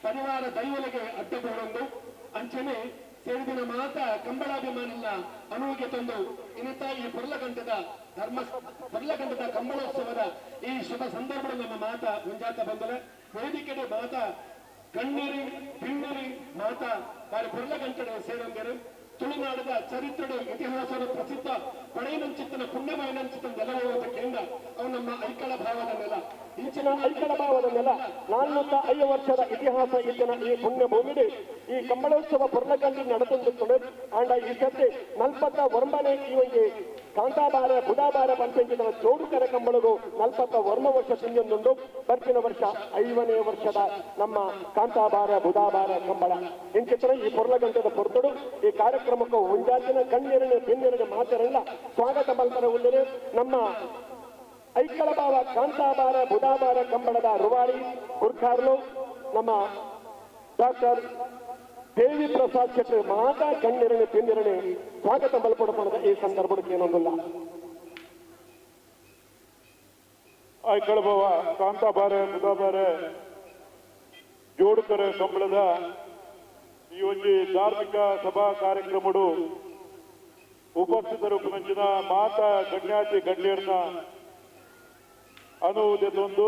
ಪರಿವಾರ ದೈವಲಿಗೆ ಅಡ್ಡ ಬೋಡೊಂದು ಅಂಚನೆ ಸೇರಿದಿನ ಮಾತ ಕಂಬಳಾಭಿಮಾನಿನ ಅನುವಿಗೆ ತಂದು ಇನ್ನಿತ ಈ ಪೊರ್ಲಗಂಟದ ಧರ್ಮ ಪೊರ್ಲಗಂಟದ ಕಂಬಳೋತ್ಸವದ ಈ ಶುಭ ಸಂದರ್ಭದ ನಮ್ಮ ಮಾತ ಮುಂಜಾತ ಬಂದಲೆ ವೇದಿಕೆಡೆ ಮಾತ ಕಣ್ಣೀರಿ ಬಿಣ್ಣೀರಿ ಮಾತ ಬಾರಿ ಪೊರ್ಲಗಂಟಡೆ ಸೇರೊಂದರು ತುಳುನಾಡದ ಚರಿತ್ರೆಡು ಇತಿಹಾಸದ ಪ್ರಸಿದ್ಧ ಪಡೆಯನಂಚಿತ್ತನ ಪುಣ್ಯಮಯನಂಚಿತ್ತನ ನೆಲವುದಕ್ಕಿಂದ ಅವು ನಮ್ಮ ಐಕಳ ಭಾವದ ನೆಲ. ಇಂಚಿನ ಐಕಳ ಭಾವದ ನೆಲ 405 ವರ್ಷದ ಇತಿಹಾಸ ಇತ್ತಿನ ಈ ಪುಣ್ಯ ಭೂಮಿಡಿ ಈ ಕಂಬಳೋತ್ಸವ ಪೊರ್ಲಗಂಟಿ ನಡೆದುಕೊಂಡು ಆಂಡ ಈ ಸರ್ತಿ 49ನೇ ಈ ಒಂಜಿ ಕಾಂತಾಬಾರ ಬುಡಾಬಾರ ಪಂಪೆಂಚಿನ ಜೋಡುಕರ ಕಂಬಳಗು 49 ವರ್ಷ ತುಂಜೊಂದುಂಡು. ಬರ್ಪಿನ ವರ್ಷ 50ನೇ ವರ್ಷದ ನಮ್ಮ ಕಾಂತಾಬಾರ ಬುಡಾಬಾರ ಕಂಬಳ ಇಂಚಿತ್ರ ಈ ಪೊರ್ಲಗಂಟದ ಪೊರ್ತುಡು ಈ ಕಾರ್ಯಕ್ರಮಕ್ಕೂ ಒಂಜಾತಿನ ಕಣ್ಣೀರಿನ ಬೆನ್ನಿರನೆ ಮಾತರಲ್ಲ ಸ್ವಾಗತ ಮಲ್ಪರ ಉಳ್ಳರೆ ನಮ್ಮ ಐಕಳಬಾವ ಕಾಂತಾಬಾರ ಬುಡಾಬಾರ ಕಂಬಳದ ರುವಾರಿ ಗುರ್ಖಾರ್ಲು ನಮ್ಮ ಡಾಕ್ಟರ್ ದೇವಿ ಪ್ರಸಾದ್ ಶೆಟ್ಟಿ ಮಾತಾ ಕಣ್ಣಿರಣೆ ಪಿನ್ನಿರಣೆ ಸ್ವಾಗತ ಮಲ್ಪಡಪಡದ ಈ ಸಂದರ್ಭಕ್ಕೆ ಏನೊಂದಿಲ್ಲ. ಐಕಳಬಾವ ಕಾಂತಾಬಾರೆ ಬುಧಾಬಾರೆ ಜೋಡುಕರೆ ಕಂಬಳದ ಈ ಒಂಜಿ ಧಾರ್ಮಿಕ ಸಭಾ ಕಾರ್ಯಕ್ರಮಡು ಉಪಸ್ಥಿತರು ಪುನಂಚಿನ ಮಾತಾ ಗಣ್ಯಾತಿ ಗಣ್ಯರ್ನ ಅನುವುದೊಂದು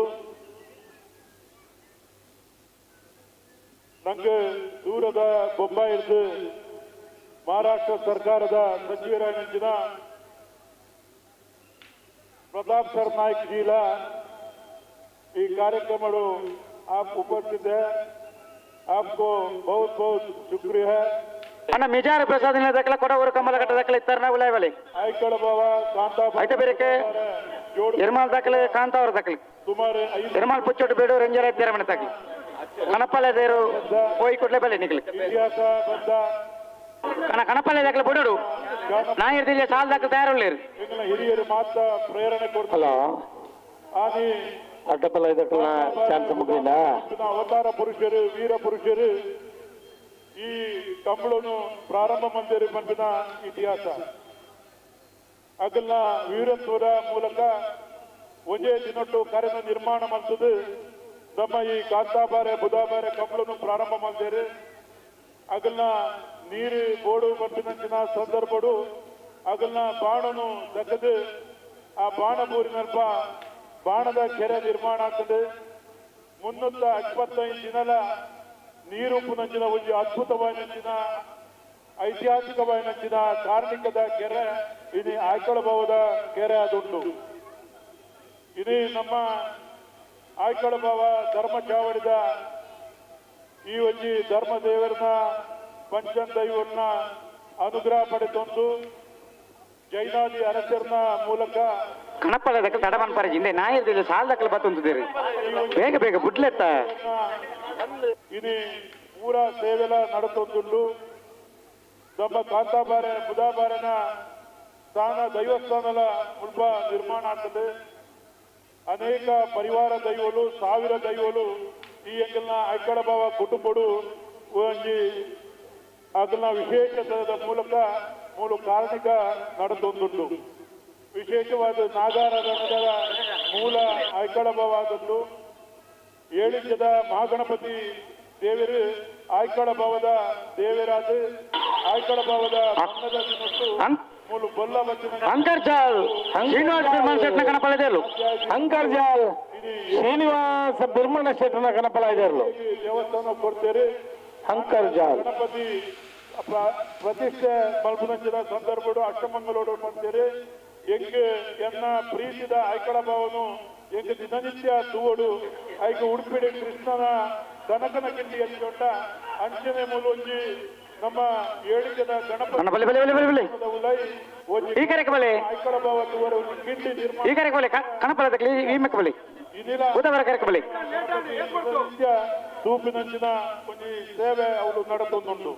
ನಂಗೆ ದೂರದ ಬೊಂಬಾಯಿರ್ದು ಮಹಾರಾಷ್ಟ್ರ ಸರ್ಕಾರದ ಸಚಿವರಾಗಿನ ಪ್ರತಾಪ್ ಸರ್ನಾಯ್ಕ್ ಜಿಲ ಈ ಕಾರ್ಯಕ್ರಮ आप उपस्थित है, आपको बहुत बहुत शुक्रिया है। ಅಣ್ಣ ಮಿಜಾರ ಪ್ರಸಾದ್ ದಾಖಲೆ ಕೊಡವರು ಕಮಲ ಕಟ್ಟ ದಾಖಲೆ ಇತ್ತಾರನ ಉಲಾಯವಲೆ ಐಕಳ ಬಾವ ಕಾಂತಾ ಐತೆ ಬೇರೆಕೆ ಎರ್ಮಾಲ್ ದಾಖಲೆ ಕಾಂತಾವರ ದಾಖಲೆ ಸುಮಾರು ಎರ್ಮಾಲ್ ಪುಚ್ಚೋಟು ಬೇಡು ರಂಜರ ಇದ್ದಾರೆ ಮನೆ ತಾಕಿ ಕಣಪಲ್ಲೆ ದೇರು ಹೋಯಿ ಕೊಡ್ಲೆ ಬಲೆ ನಿಕ್ಲಿ ಇತಿಹಾಸ ಬದ್ಧ ಕಣ ಕಣಪಲ್ಲೆ ದಾಖಲೆ ಬಿಡೋಡು ನಾ ಇರ್ದಿಲ್ಲ ಸಾಲ ದಾಖಲೆ ತಯಾರುಳ್ಳೇರು ಎಂಗಳ ಹಿರಿಯರು ಮಾತ್ರ ಪ್ರೇರಣೆ ಕೊಡ್ತಾರೆ. ಆದಿ ಅಡ್ಡಪಲ್ಲ ಇದಕ್ಕಲ್ಲ ಚಾನ್ಸ್ ಮುಗಿಲ್ಲ. ಅವತಾರ ಪುರುಷರು ವೀರ ಪುರುಷರು ಈ ಕಂಬಳನು ಪ್ರಾರಂಭ ಮಂದಿರ ಬಂದಿನ ಇತಿಹಾಸ ಅಗಲ್ನ ವೀರತ್ವದ ಮೂಲಕ ಒಂದೇ ದಿನಟ್ಟು ಕಾರ್ಯನ ನಿರ್ಮಾಣ ಮಾಡ್ತದೆ. ನಮ್ಮ ಈ ಕಾಂತಾಬಾರೆ ಬುಧಾಬಾರೆ ಕಂಬಳನು ಪ್ರಾರಂಭ ಮಾಡಿದ್ದಾರೆ. ಅಗಲ್ನ ನೀರು ಬೋಡು ಬಂದಿನ ಸಂದರ್ಭಡು ಅಗಲ್ನ ಬಾಣನು ದಕ್ಕದು ಆ ಬಾಣ ಬೂರಿನಲ್ಪ ಬಾಣದ ಕೆರೆ ನಿರ್ಮಾಣ ಆಗ್ತದೆ. 325 ದಿನಲ ನೀರು ಪುನಂಚಿನ ಒಂದು ಅದ್ಭುತವಾದ ಐತಿಹಾಸಿಕವಾದ ಕಾರ್ಣಿಕದ ಕೆರೆ ಇದು ಆಯ್ಕೊಳಬಹುದ ಕೆರೆ ಅದುಂಟು. ಇದು ನಮ್ಮ ಆಯ್ಕೊಳಬಾವ ಧರ್ಮ ಚಾವಡಿದ ಈ ಒಂಜಿ ಧರ್ಮ ದೇವರನ್ನ ಪಂಚದೈವನ್ನ ಅನುಗ್ರಹ ಪಡೆದೊಂದು ಜೈನಾದಿ ಅರಸರನ್ನ ಮೂಲಕ ಕಣಪಲ್ಲ ದಕ್ಕಲ್ ತಡಮನ್ ಪರಜಿ ಹಿಂದೆ ನಾ ಇರ್ದಿಲ್ಲ ಸಾಲ ದಕ್ಕಲ್ ಬತ್ತುಂತಿದ್ದೀರಿ ಬೇಗ ಬೇಗ ಬುಡ್ಲೆತ್ತ ಇದು ಪೂರಾ ಸೇವೆಲ ನಡೆತೊಂದುಂಡು. ನಮ್ಮ ಕಾಂತಾಬಾರೆ ಬುಧಾಬಾರೆನ ಸ್ಥಾನ ದೈವಸ್ಥಾನದ ಮುಲ್ಪ ನಿರ್ಮಾಣ ಆಗ್ತದೆ. ಅನೇಕ ಪರಿವಾರ ದೈವಲು ಸಾವಿರ ದೈವಲು ಈ ಎಂಗಲ್ನ ಐಕಳಬಾವ ಕುಟುಂಬಡು ಒಂಜಿ ಅದನ್ನ ವಿಶೇಷದ ಮೂಲಕ ಮೂಲ ಕಾರಣಿಕ ನಡೆದೊಂದುಂಟು. ವಿಶೇಷವಾದ ನಾಗಾರಾಧನದ ಮೂಲ ಐಕಳಬಾವದ್ದು ಏಳಿಂಜದ ಮಹಾಗಣಪತಿ ದೇವರು ಆಯ್ಕಳಭಾವದ ದೇವರಾದ ಆಯ್ಕಳಭಾವದ ಬಣ್ಣದ ದಿನತ್ತು ಮೂಲ ಬೊಲ್ಲ ಬಚ್ಚಿನ ಅಂಕರ್ಜಾಲ್ ಶ್ರೀನಿವಾಸ ಬಿರ್ಮಣ ಶೆಟ್ನ ಕಣಪಲದೇಲು ಅಂಕರ್ಜಾಲ್ ಶ್ರೀನಿವಾಸ ಬಿರ್ಮಣ ಶೆಟ್ಟನ ಕಣಪಲ ದೇವಸ್ಥಾನ ಕೊಡ್ತೇವೆ. ಅಂಕರ್ಜಾಲ್ ಗಣಪತಿ ಪ್ರತಿಷ್ಠೆ ಮಲ್ಪುನಂಚಿನ ಸಂದರ್ಭಡು ಅಷ್ಟಮಂಗಲೋಡು ಮಾಡ್ತೇವೆ. ಎಂಗ್ ಎನ್ನ ಪ್ರೀತಿದ ಐಕಳಭಾವನು ಎಂಗ್ ದಿನನಿತ್ಯ ತೂವಡು ಐಕ ಉಡುಪಿಡಿ ಕೃಷ್ಣನ ಕನಕನ ಕಿಂಡಿ ಎತ್ತಿಕೊಂಡ ಅಂಚನೆ ಮೂಲೊಂಜಿ ನಮ್ಮ ಏಳಿಗೆದ ಗಣಪತಿ ಈ ಕರೆಕ್ ಬಲೆ ಐಕಳಭಾವ ತೂವರ ಒಂಜಿ ಕಿಂಡಿ ನಿರ್ಮಾಣ ಈ ಕರೆಕ್ ಬಲೆ ಕಣಪಲ ದಕ್ಕಲಿ ಈ ಮೆಕ್ಕ ಬಲೆ ಬುಧವಾರ ಕರೆಕ್ ಬಲೆ ನಿತ್ಯ ತೂಪಿನಂಚಿನ ಒಂಜಿ ಸೇವೆ ಅವಳು ನಡೆತೊಂದುಂಟು.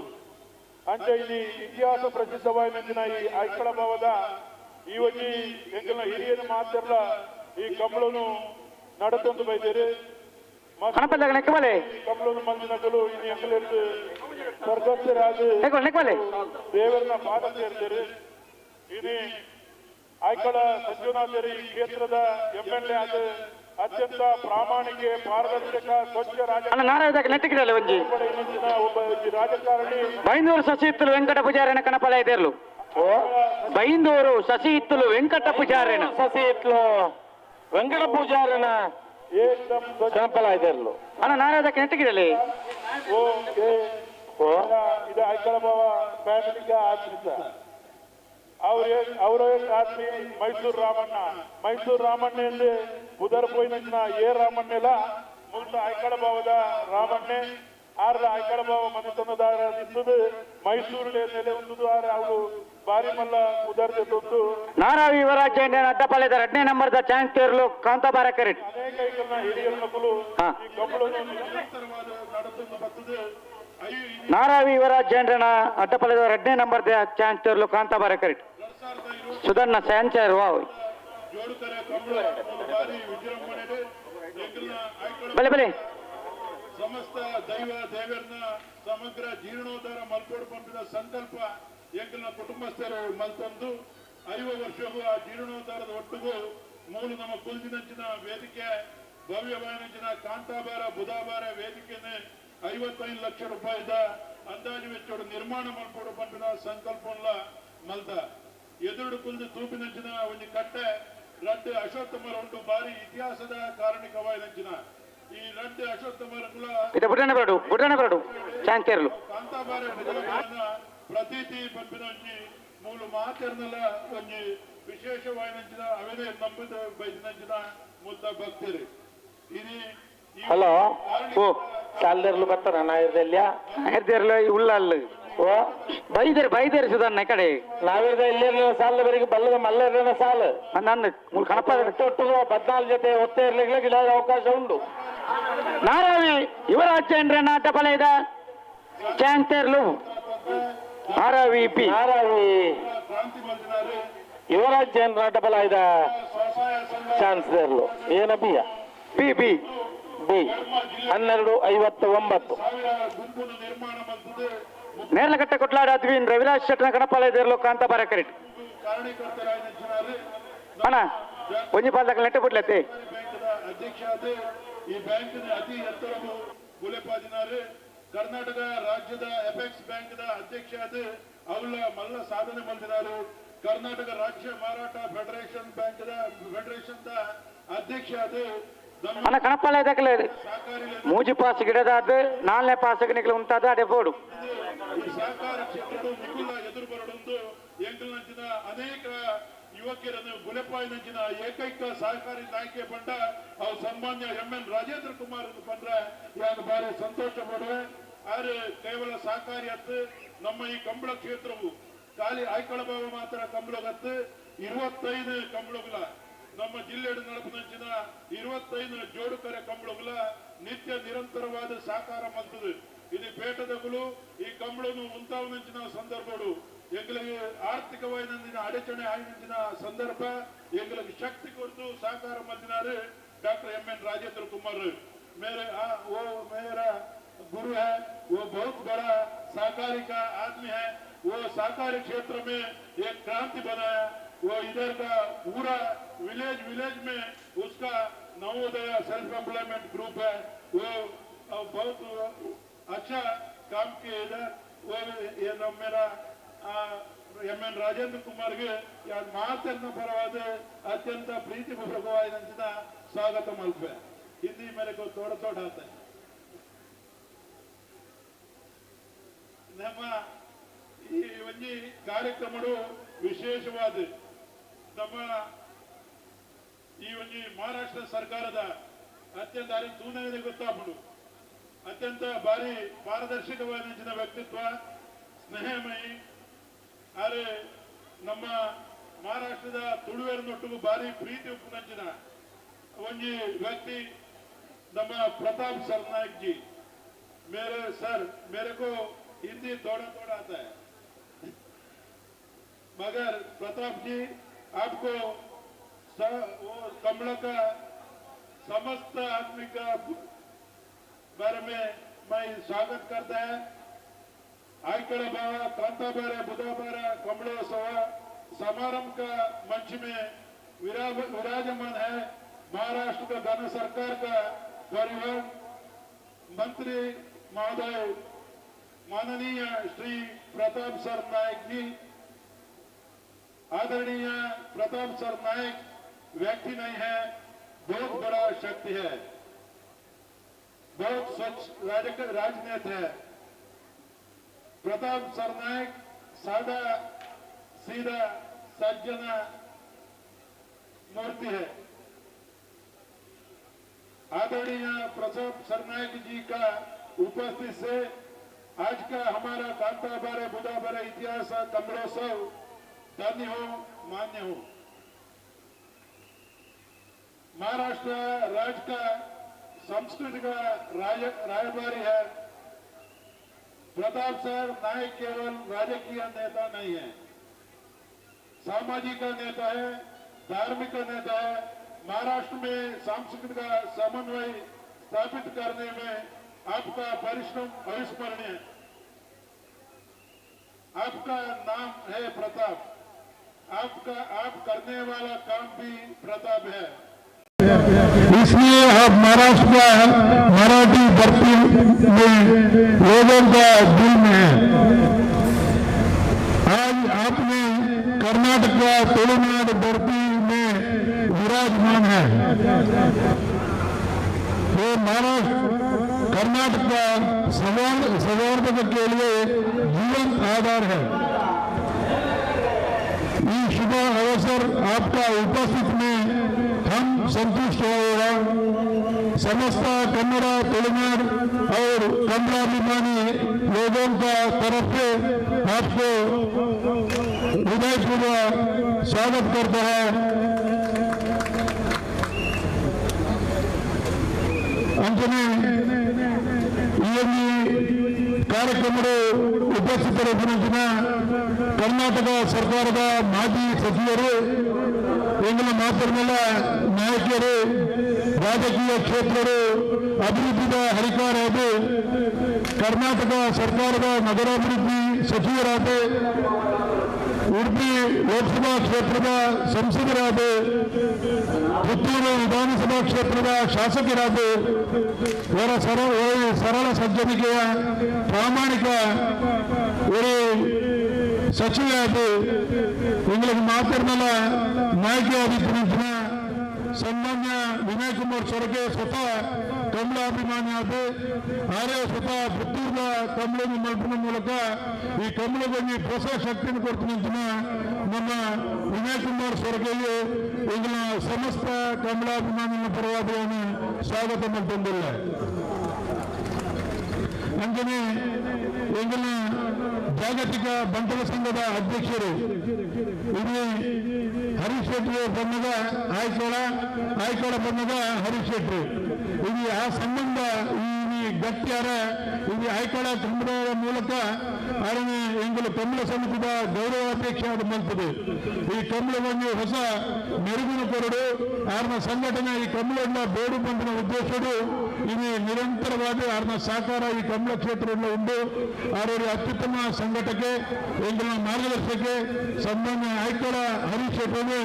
ಅಂಚೆ ಇಲ್ಲಿ ಇತಿಹಾಸ ಪ್ರಸಿದ್ಧವಾದ ಈ ಐಕಳಭಾವದ ಈ ಒಂಜಿ ಎಂಕಲ್ನ ಹಿರಿಯರು ಮಾತ್ರಲ್ಲ ಈ ಕಂಬಳನು ನಡೆತೊಂದು ಬೈದೇರಿ. ಕಂಬಳನು ಮಂದಿನಕಲು ಇನ್ನು ಎಂಕಲಿರ್ದು ಸ್ವರ್ಗಸ್ಥರಾದ ದೇವರನ್ನ ಪಾದ ಸೇರ್ತೀರಿ. ಇನಿ ಆಯ್ಕಳ ಸಂಜುನಾಥರು ಈ ಕ್ಷೇತ್ರದ MLA ಆದ ಅತ್ಯಂತ ಪ್ರಾಮಾಣಿಕ ಪಾರದರ್ಶಕ ಸ್ವಚ್ಛ ಅಣ್ಣ ನಾರಾಯಣ ನೆಟ್ಟಿಗಿರಲ್ಲ ಒಂಜಿ ಒಬ್ಬ ರಾಜಕಾರಣಿ. ಬೈಂದೂರು ಶಶಿ ಇತ್ತಲು ವೆಂಕಟ ಪೂಜಾರಿನ ಕಣಪಲ ಇದೇರ್ಲು. ಬೈಂದೂರು ಶಶಿ ಇತ್ತಲು ವೆಂಕಟ ಪೂಜಾರಿನ ಶಶಿ ಇತ್ಲು ವೆಂಕಟ ಪೂಜಾರಿನ ಕಣಪಲ ಇದೇರ್ಲು. ಅಣ್ಣ ನಾರಾಯಣ ನೆಟ್ಟಿಗಿರಲಿ. ಇದು ಐಕಳಬಾವ ಫ್ಯಾಮಿಲಿಗೆ ಆಶ್ರಿತ. ಅವರ ಆದ್ಮಿ ಮೈಸೂರು ರಾಮಣ್ಣ. ಮೈಸೂರು ರಾಮಣ್ಣ ಎಂದು ಬುಧರ್ ಪೋಯಿನಂಚಿನ ಎ ರಾಮಣ್ಣೆಲ ಮುಲ್ತ ಐಕಳಬಾವದ ರಾಮಣ್ಣೆ ಆರ್ರ ಐಕಳಬಾವ ಮನೆತನದಾರ ನಿಂತದು ಮೈಸೂರು ನೆಲೆ ಉಂಟು. ಆರ ಅವಳು ಬಾರಿ ಮಲ್ಲ ಉದರ್ದೆ ತೊಂದು. ನಾರಾವಿ ಯುವರಾಜ್ ಅಡ್ಡಪಾಳ್ಯದ 2ನೇ ನಂಬರ್ದ ಚಾನ್ಸ್ ತೇರ್ಲು ಕಾಂತಾಬಾರ ಕರೆಟ್. ಅನೇಕ ಹಿರಿಯರ ಮಕ್ಕಳು ಈ ಕಂಬಳನ್ನು ನಿರಂತರವಾದ ನಡತನ್ನು ಬರ್ತದೆ. ನಾರಾವಿ ಯುವರಾಜ್ ಜೈನ್ರನ ಅಡ್ಡಪಾಳ್ಯದ 2ನೇ ನಂಬರ್ ಚಾನ್ಸ್ ತೇರ್ಲು ಕಾಂತಾಬಾರ ಕರೆಟ್. ಸುಧಣ್ಣ ಸ್ಯಾಂಚರ್ ವಾವ್. ಜೋಡುಕರೆ ಕಂಬಳ ಬಾರಿ ವಿಜೃಂಭಣೆ ಬಲೆ ಬಲೆ. ಸಮಸ್ತ ದೈವ ದೇವರನ್ನ ಸಮಗ್ರ ಜೀರ್ಣೋದ್ಧಾರ ಮಲ್ಕೋಡು ಪಂಪಿನ ಸಂಕಲ್ಪ ಎಂಕಲ್ನ ಕುಟುಂಬಸ್ಥರು ಮಲ್ತಂದು 50 ವರ್ಷಗೂ ಆ ಜೀರ್ಣೋದ್ಧಾರದ ಒಟ್ಟಿಗೂ ಮೂಲ ನಮ್ಮ ಕುಲ್ದಿನಂಚಿನ ವೇದಿಕೆ ಭವ್ಯವಾಯಿನಂಚಿನ ಕಾಂತಾಬಾರ ಬುಧಾಬಾರ ವೇದಿಕೆನೆ 55 ಲಕ್ಷ ರೂಪಾಯಿದ ಅಂದಾಜು ವೆಚ್ಚೋಡು ನಿರ್ಮಾಣ ಮಲ್ಪೋಡು ಪಂಪಿನ ಸಂಕಲ್ಪಲ್ಲ ಮಲ್ತ. ಎದುರು ಕುಲ್ದು ತೂಪಿನಂಚಿನ ಒಂದು ಕಟ್ಟೆ ರಡ್ಡು ಅಶ್ವತ್ಥಮರ ಉಂಟು. ಬಾರಿ ಇತಿಹಾಸದ ಕಾರಣಿಕವಾಯಿನಂಚಿನ ಈ ರಡ್ಡು ಅಶ್ವತ್ಥಮರ ಕುಲ ಇದು ಬುಡನೆ ಬರಡು ಬುಡನೆ ಬರಡು ಚಾನ್ಸ್ ತೇರ್ಲು. ಕಾಂತಾಬಾರ ಬುಧಾಬಾರನ ಪ್ರತೀತಿ ಪಂಪಿನ ಒಂಜಿ ಮೂಲು ಮಾತೆರ್ನಲ ಒಂಜಿ ವಿಶೇಷವಾಯಿನಂಚಿನ ಅವೆನೇ ನಂಬಿದ ಬೈದಿನಂಚಿನ ಮೂಲ ಭಕ್ತರು. ಇನಿ ಹಲೋ ಓ ಸಾಲದರ್ಲು ಬರ್ತಾರ ನಾವಿರ್ದಲ್ಯ ನಾಯಿರ್ದೆರ್ಲು ಉಲ್ಲ ಅಲ್ಲ ಓ ಬೈದೇರು ಬೈದೇರು ಸುಧಣ್ಣ ಈ ಕಡೆ. ನಾವಿರ್ದ ಇಲ್ಲಿರ್ಲಿಲ್ಲ ಸಾಲ ಬರಿಗೆ ಬಲ್ಲದ ಮಲ್ಲೇರ್ನ ಸಾಲು ನನ್ನ ಮೂಲ ಕಣಪ ಒಟ್ಟು 14 ಜೊತೆ ಒತ್ತೆ ಇರ್ಲಿಕ್ಕೆ ಗಿಡ ಅವಕಾಶ ಉಂಟು. ನಾರಾವಿ ಯುವರಾಜ್ ಚಂದ್ರನ ಅಡ್ಡಪಾಳ್ಯದ ಚಾನ್ಸ್ ತೇರ್ಲು ನಾರಾವಿ ಪಿ. ನಾರಾವಿ ಯುವರಾಜ್ ಜೈನ್ ಅಡ್ಡಬಲ ಇದ ಚಾನ್ಸ್ ತೇರ್ಲು ಏನ ಬಿಯ ಬಿ ಬಿ ಬಿ 12:59. ನೇರ್ಲಕಟ್ಟೆ ಕೊಟ್ಲಾಡ ಅದ್ವಿನ್ ರವಿರಾಜ್ ಶೆಟ್ಟನ ಕಣಪಾಲ ಇದೇರ್ಲು ಕಾಂತಾಬಾರ ಕರೆಟ್. ಅಣ್ಣ ಒಂಜಿ ಪಾಲ್ದಾಗ ನೆಟ್ಟು ಬಿಡ್ಲತ್ತೆ. ಅಧ್ಯಕ್ಷ ಈ ಬ್ಯಾಂಕಿನ ಅತಿ ಎತ್ತರವು ಗುಲೆಪಾದಿನಾರು ಕರ್ನಾಟಕ ರಾಜ್ಯದ ಎಪೆಕ್ಸ್ ಬ್ಯಾಂಕ್ದ ಅಧ್ಯಕ್ಷ ಅವಳ ಮಲ್ಲ ಸಾಧನೆ ಮಲ್ದಿನಾರು. ಕರ್ನಾಟಕ ರಾಜ್ಯ ಮಾರಾಟ ಫೆಡರೇಷನ್ ಬ್ಯಾಂಕ್ದ ಫೆಡರೇಷನ್ ಅಧ್ಯಕ್ಷ ಅಣ್ಣ ಕಣಪಾಲ ಇದಕ್ಕಲ್ಲ ಮೂಜಿ ಪಾಸ್ ಗಿಡದಾದ 4ನೇ ಪಾಸ್ ನಿಕ್ಲು ಉಂಟಾದ ಅದೇ ಬೋರ್ಡು. ಈ ಸಹಕಾರ ಕ್ಷೇತ್ರದ ನಿಕುಲ ಎದುರು ಬರಡೊಂದು ಎಂಕಲ್ನಂಚಿನ ಅನೇಕ ಯುವಕರನ್ನು ಗುಲೆಪಾಯಿನಂಚಿನ ಏಕೈಕ ಸಹಕಾರಿ ನಾಯಕಿ ಬಂಡ ಅವು ಸನ್ಮಾನ್ಯ ಎಂ ಎನ್ ರಾಜೇಂದ್ರ ಕುಮಾರ್ ಬಂದ್ರೆ ಯಾನು ಬಾರಿ ಸಂತೋಷ ಪಡುವೆ. ಆದರೆ ಕೇವಲ ಸಹಕಾರಿ ಹತ್ತು ನಮ್ಮ ಈ ಕಂಬಳ ಕ್ಷೇತ್ರವು ಖಾಲಿ ಆಯ್ಕಳಬಾವ ಮಾತ್ರ ಕಂಬಳಗತ್ತು 25 ಕಂಬಳಗುಲ ನಮ್ಮ ಜಿಲ್ಲೆಡು ನಡಪದಂಚಿನ 25 ಜೋಡುಕರೆ ಕಂಬಳಗುಲ ನಿತ್ಯ ನಿರಂತರವಾದ ಸಹಕಾರ ಮಲ್ತದೆ. ಇದು ಪೇಟದಗುಲು ಈ ಕಂಬಳನು ಉಂತಾವನಂಚಿನ ಸಂದರ್ಭಗಳು ಎಂಗಳಿಗೆ ಆರ್ಥಿಕವಾದ ಅಡಚಣೆ ಆಯಿನಂಚಿನ ಸಂದರ್ಭ ಎಂಗಳಿಗೆ ಶಕ್ತಿ ಕೊಡ್ತು ಸಹಕಾರ ಮಲ್ದಿನಾರು doctor M N Rajendra Kumar. ಮೇರೆ वो मेरा गुरु है, वो बहुत बड़ा सहकारी का आदमी है, वो सहकारी क्षेत्र में एक क्रांति बनाया। वो इधर का पूरा विलेज विलेज में उसका नवोदय सेल्फ एम्प्लॉयमेंट ग्रुप है, वो बहुत अच्छा काम किए इधर। वो ये मेरा ಎಂ ಎನ್ ರಾಜೇಂದ್ರ ಕುಮಾರ್ಗೆ ಮಾತನ್ನ ಪರವಾದ ಅತ್ಯಂತ ಪ್ರೀತಿಪೂರ್ವಕವಾದ ಸ್ವಾಗತ ಮಲ್ಪೆ. ಹಿಂದಿ ಮೇರೆ ಕೋ ತೋಡ ತೋಡ ಆತ. ನಮ್ಮ ಈ ಒಂಜಿ ಕಾರ್ಯಕ್ರಮಡು ವಿಶೇಷವಾದ ನಮ್ಮ ಈ ಒಂಜಿ ಮಹಾರಾಷ್ಟ್ರ ಸರ್ಕಾರದ ಅತ್ಯಂತ ತೂನಗದೆ ಗೊತ್ತಾಪುಂಡು ಅತ್ಯಂತ ಭಾರಿ ಪಾರದರ್ಶಕವಾದ ವ್ಯಕ್ತಿತ್ವ ಸ್ನೇಹಮಯಿ. ಆದರೆ ನಮ್ಮ ಮಹಾರಾಷ್ಟ್ರದ ತುಳುವೆರನೊಟ್ಟಿಗೂ ಭಾರಿ ಪ್ರೀತಿ ಉಪ್ಪುನಂಚಿನ ಒಂಜಿ ವ್ಯಕ್ತಿ ನಮ್ಮ ಪ್ರತಾಪ್ सरनाइक जी। मेरे सर मेरे को हिंदी थोड़ा थोड़ा आता है, मगर प्रताप जी आपको वो कमला का समस्त आदमी का बारे में मैं स्वागत करता है। आयकड़ बाबा कांताबारा बुधाबारा कमलोत्सव समारंभ का मंच में विराजमान है महाराष्ट्र का धन सरकार का परिवहन मंत्री महोदय माननीय श्री प्रताप सर नायक जी, आदरणीय प्रताप सर नायक व्यक्ति नहीं है, बहुत बड़ा शक्ति है, बहुत स्वच्छ राजनेता है। प्रताप सरनायक सादा सीधा सज्जन मूर्ति है। आदरणीय प्रताप सरनायक जी का उपस्थित से आज का हमारा कांताबारे बुधाबारे इतिहास कमलोत्सव धन्य हो, मान्य हो। महाराष्ट्र राज्य का संस्कृति का रायबारी है। प्रताप सर नायक केवल राजकीय नेता नहीं है, सामाजिक नेता है, धार्मिक नेता है। महाराष्ट्र में सांस्कृतिक समन्वय स्थापित करने में आपका परिश्रम अविस्मरणीय है। आपका नाम है प्रताप, आपका आप करने वाला काम भी प्रताप है। इसलिए आप महाराष्ट्र का मराठी धरती में लोगों का दिल में है। आज आपने कर्नाटक का तुलुनाड धरती में विराजमान है। वो महाराष्ट्र कर्नाटक का सौहार्द के लिए जीवन आधार है। ये शुभ अवसर आपका उपस्थित में हम संतुष्ट होगा। समस्त कन्नड़ तुलुनाड और कमलाभिमानी लोगों का तरफ से आपको हृदयपूर्वक स्वागत करते हैं। ಅಂಜನೆ ಈ ಕಾರ್ಯಕ್ರಮದ ಉಪಸ್ಥಿತರಿದ್ದ ಕರ್ನಾಟಕ ಸರ್ಕಾರದ ಮಾಜಿ ಸಚಿವರು, ಎಂಗಳ ಮಾತ್ರಮಲ್ಲ ನಾಯಕರು, ರಾಜಕೀಯ ಕ್ಷೇತ್ರರು ಅಭಿವೃದ್ಧಿಯ ಹರಿಕಾರಾದ ಕರ್ನಾಟಕ ಸರ್ಕಾರದ ನಗರಾಭಿವೃದ್ಧಿ ಸಚಿವರಾದ ಉಡುಪಿ ಲೋಕಸಭಾ ಕ್ಷೇತ್ರದ ಸಂಸದರಾದ ಪುತ್ತೂರು ವಿಧಾನಸಭಾ ಕ್ಷೇತ್ರದ ಶಾಸಕರಾದ ಅವರ ಸರಳ ಸಜ್ಜನಿಕೆಯ ಪ್ರಾಮಾಣಿಕ ஒரு ಸಚಿವರಾದ எங்களுக்கு ಮಾತ್ರಮಲ್ಲ ನಾಯಕಿಯಾಗಿದ್ದ ಸನ್ಮಾನ್ಯ ವಿನಯ್ ಕುಮಾರ್ ಸೊರಕೆ ಸ್ವತಃ ಕಮಲಾಭಿಮಾನಿಯಾದ ಆರ್ಯ ಸ್ವತಃ ಪುತ್ತೂರ್ದ ಕಮಲನ್ನು ಮಲ್ಪಿನ ಮೂಲಕ ಈ ಕಮಲಗೊಂದು ಹೊಸ ಶಕ್ತಿಯನ್ನು ಕೊಡ್ತೀನಿ ನಮ್ಮ ವಿನಯ್ ಕುಮಾರ್ ಸೊರಕೆಗೆ ಎಂಗಳ ಸಮಸ್ತ ಕಮಲಾಭಿಮಾನಿಗಳ ಪರವಾಗಿ ಸ್ವಾಗತ ಮಾಡ್ತಂದಿಲ್ಲ. ಅಂಜನೆ ಎಂಗಳ ಜಾಗತಿಕ ಬಂಟರ ಸಂಘದ ಅಧ್ಯಕ್ಷರು ಇಲ್ಲಿ ಹರೀಶ್ ಶೆಟ್ಟಿ ಬಂದಾಗ ಆಯ್ಕೋಳ, ಆಯ್ಕೋಳ ಬಂದಾಗ ಹರೀಶ್ ಶೆಟ್ಟಿ ಇಲ್ಲಿ ಆ ಸಂಬಂಧ ಈ ಗಟ್ಟಿಯಾರ ಇಲ್ಲಿ ಆಯ್ಕೋಳ ಕಂಬಳದ ಮೂಲಕ ಆರನೇ ಎಂಗಳ ಕಮಲ ಸಮಿತಿಯ ಗೌರವಾಧ್ಯಕ್ಷ ಮಲ್ಪದೆ. ಈ ಕಮಲವನ್ನು ಹೊಸ ಮೆರುಗಿನ ಕೊರಡು ಆರ್ನ ಸಂಘಟನೆ ಈ ಕಮಲನ್ನ ಬೇಡು ಬಂದಿನ ಉದ್ದೇಶಡು ಇಲ್ಲಿ ನಿರಂತರವಾಗಿ ಆರ್ನ ಸಹಕಾರ ಈ ಕಮಲ ಕ್ಷೇತ್ರದಲ್ಲಿ ಉಂಟು. ಆರವರು ಅತ್ಯುತ್ತಮ ಸಂಘಟಕೆ ಎಂಗಳ ಮಾರ್ಗದರ್ಶಕ್ಕೆ ಸನ್ಮಾನ್ಯ ಆಯ್ಕೋಳ ಹರೀಶ್ ಶೆಟ್ಟಿಗೆ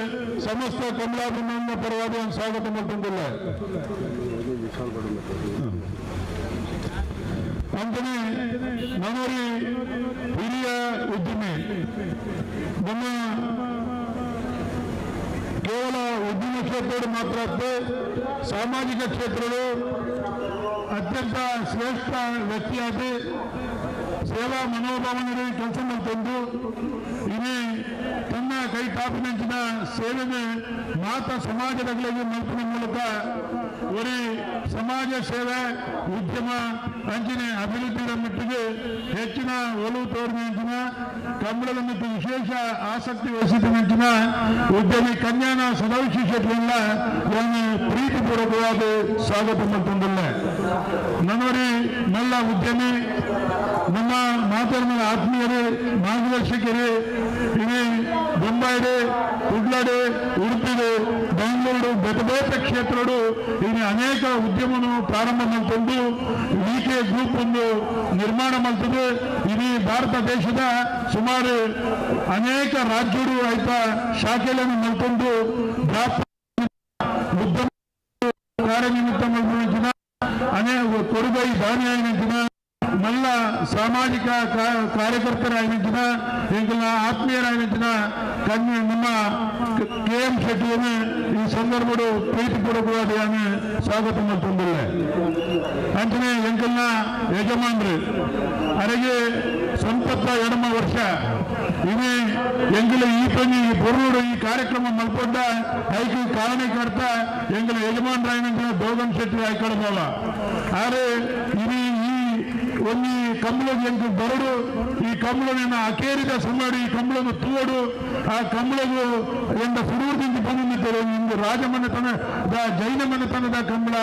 ಸಮಸ್ತ ಕಮಲಾಭಿಮಾನಿಗಳ ಪರವಾಗಿ ಒಂದು ಸ್ವಾಗತ ಮಾಡ್ಕೊಂಡಿಲ್ಲ. ಅಂಜನೆ ನಮ್ಮರಿ ಹಿರಿಯ ಉದ್ಯಮಿ, ನಮ್ಮ ಕೇವಲ ಉದ್ಯಮ ಕ್ಷೇತ್ರ ಮಾತ್ರ ಅಷ್ಟೇ ಸಾಮಾಜಿಕ ಕ್ಷೇತ್ರಗಳು ಅತ್ಯಂತ ಶ್ರೇಷ್ಠ ವ್ಯಕ್ತಿಯಾಗಿ ಸೇವಾ ಮನೋಭಾವನೆ ಕೆಲಸ ಮಾಡ್ಕೊಂಡು ಇಲ್ಲಿ ತನ್ನ ಕೈ ಟಾಪಿನಂಚಿನ ಸೇವೆಗೆ ಮಾತ ಸಮಾಜದಗಳಿಗೆ ಮಲ್ಪಿನ ಮೂಲಕ ಒರಿ ಸಮಾಜ ಸೇವೆ ಉದ್ಯಮ ಅಂಚಿನ ಅಭಿವೃದ್ಧಿಯ ಮಟ್ಟಿಗೆ ಹೆಚ್ಚಿನ ಒಲವು ತೋರಿದ ಕಂಬಳದ ಮತ್ತು ವಿಶೇಷ ಆಸಕ್ತಿ ವಹಿಸಿದ ನಂಚಿನ ಉದ್ಯಮಿ ಕನ್ಯಾನ ಸದಾಶಿವ ಶೆಟ್ಟಿಯನ್ನ ಪ್ರೀತಿಪೂರ್ವಕವಾದ ಸ್ವಾಗತ ಮಾಡ್ಕೊಂಡಿಲ್ಲ. ನನ್ನವರಿ ಮಲ್ಲ ಉದ್ಯಮಿ, ನಮ್ಮ ಮಾತನಾಡಿದ ಆತ್ಮೀಯರೇ, ಮಾರ್ಗದರ್ಶಕರೇ, ಇಲ್ಲಿ ಬೊಂಬಾಯಿಡೆ, ಕುಡ್ಲಡೆ, ಉಡುಪಿಡೆ, ಬೆಂಗಳೂರು ಬೇರೆ ಬೇರೆ ಕ್ಷೇತ್ರಗಳು ಇಲ್ಲಿ ಅನೇಕ ಉದ್ಯಮವನ್ನು ಪ್ರಾರಂಭ ಮಾಡಿಕೊಂಡು ವಿ ಕೆ ಗ್ರೂಪ್ ಒಂದು ನಿರ್ಮಾಣ ಮಾಡ್ತದೆ. ಇಡೀ ಭಾರತ ದೇಶದ ಸುಮಾರು ಅನೇಕ ರಾಜ್ಯಗಳು ಆಯ್ತ ಶಾಖೆಗಳನ್ನು ಮಾಡಿಕೊಂಡು ಉದ್ಯಮ ಕಾರ್ಯನಿಮಿತ್ತ ಮಲ್ಪುನಂಚಿನ ಅನೇ ಕೊಡುಗೈ ದಾನಿಯಾಯಿನಂಚಿನ ಮಲ್ಲ ಸಾಮಾಜಿಕ ಕಾರ್ಯಕರ್ತರಾಯಿನಂಚಿನ ಎಂಕಲ್ನ ಆತ್ಮೀಯರಾಯಿನಂಚಿನ ಕಣ್ಣು ನಮ್ಮ ಕೆ ಎಂ ಶೆಟ್ಟಿಯನ್ನು ಈ ಸಂದರ್ಭಡು ಪ್ರೀತಿಪೂರ್ವಕವಾದ ಸ್ವಾಗತ ಮಲ್ತೊಂದುಲ್ಲೆ. ಅಂಚನೆ ಎಂಕಲ್ನ ಯಜಮಾನ್ರು ಅರೆಗೆ ಸಂಪತ್ತ ಎಡಮ ವರ್ಷ ಇವೆ ಎಂಕಲ ಈ ಪಂಜಿ ಈ ಪೊರ್ಲುಡು ಈ ಕಾರ್ಯಕ್ರಮ ಮಲ್ಪೊಡ್ಡ ಐಕ್ ಕಾರಣಕರ್ತ ಎಂಕಲ ಯಜಮಾನ್ರಾಯಿನಂಚಿನ ದೋಗನ್ ಶೆಟ್ಟಿ ಆಯ್ಕಡ ಬಾವ ಆರೆ ಇನಿ ಈ ಒಂಜಿ ಕಂಬಳಗ್ ಎಂಕ್ ಬರಡು ಈ ಕಂಬಳನ ಅಕೇರಿದ ಸುಮಾರು ಈ ಕಂಬಳನ್ನು ತೂವಡು ಆ ಕಂಬಳಗು ಎಂದ ಸುರೂರ್ದಿಂಚಿ ಪಂದಿತ್ತಾರೆ ಇಂದು ರಾಜಮನೆತನದ ಜೈನ ಮನೆತನದ ಕಂಬಳ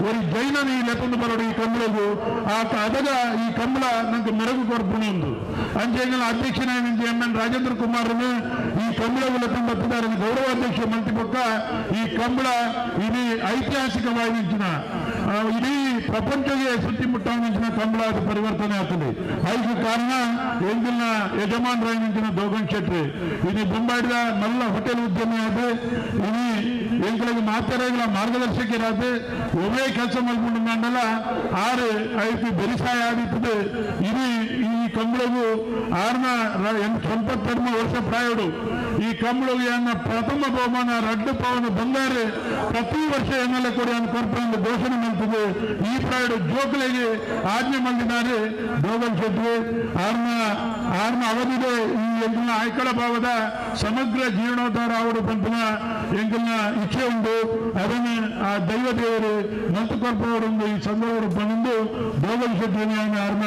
ಒಂದು ಜೈನನ ಈ ಲೆತ್ತೊಂದು ಬರಡು ಈ ಕಂಬಳಗು ಆ ಅದಗ ಈ ಕಂಬಳ ನಂಗೆ ಮೆರಗು ಕೊರ್ಪುಣಿ ಉಂದು. ಅಂಚೆ ಎಂಕಲ್ನ ಅಧ್ಯಕ್ಷನಾಯಿನಂಚಿ ಎಂ ಎನ್ ರಾಜೇಂದ್ರ ಕುಮಾರ್ನು ಈ ಕಂಬಳಗು ಲೆತ್ತೊಂದು ಬತ್ತಿದ್ದಾರೆ. ಗೌರವಾಧ್ಯಕ್ಷ ಮಲ್ತಿಪೊಕ್ಕ ಈ ಕಂಬಳ ಇಡೀ ಐತಿಹಾಸಿಕವಾಯಿನಂಚಿನ ಇಡೀ ಪ್ರಪಂಚಗೆ ಸುತ್ತಿಮುಟ್ಟಾಯಿನಂಚಿನ ಕಂಬಳ ಅದು ಪರಿವರ್ತನೆ ಆಗ್ತದೆ. ಐದು ಕಾರಣ ಎಂಕಲ್ನ ಯಜಮಾನರಾಯಿನಂಚಿನ ದೋಗನ್ ಶೆಟ್ಟಿ ಇನಿ ಬೊಂಬಾಡಿದ ಮಲ್ಲ ಹೋಟೆಲ್ ಉದ್ಯಮಿ ಆದ ಇನಿ ಎಂಕಲಿಗೆ ಮಾತೆರೆಗಳ ಮಾರ್ಗದರ್ಶಕರಾದ ಒವ್ವೇ ಕೆಲಸ ಮಲ್ಪುಂಡು ಮಂಡಲ ಆರು ಐದು ಬೆರಿಸಾಯ ಆದಿತ್ತದೆ. ಇನಿ ಈ ಕಂಬಳಗು ಆರ್ನ 82 ವರ್ಷ ಪ್ರಾಯಡು ಈ ಕಂಬಳಗು ಎನ್ನ ಪ್ರಥಮ ಬಹುಮಾನ ರಡ್ಡು ಪವನ ಬಂಗಾರ ಪ್ರತಿ ವರ್ಷ ಎನ್ನೆಲ್ಲ ಕೊಡಿ ಅನ್ನು ಕೊರ್ಪು ಘೋಷಣೆ ಮಾಡ್ತದೆ. ಈ ಪ್ರಾಯಡು ಜೋಕುಲೆಗೆ ಆಜ್ಞೆ ಮಲ್ದಿದ್ದಾರೆ ದೋಗನ್ ಶೆಟ್ಟಿ. ಆರ್ನ ಆರ್ನ ಅವಧಿದೆ ಈ ಎಂಕಲ್ನ ಆಯ್ಕಳ ಭಾವದ ಸಮಗ್ರ ಜೀರ್ಣೋದ್ಧಾರ ಆವಡು ಪಂಪಿನ ಎಂಕಲ್ನ ಇಚ್ಛೆ ಉಂಟು. ಅದನ್ನು ಆ ದೈವ ದೇವರು ಮಲ್ತು ಕೊರ್ಪವರೊಂದು ಈ ಸಂದರ್ಭ ಬಂದು ದೋಗನ್ ಶೆಟ್ಟಿ ಆರ್ನ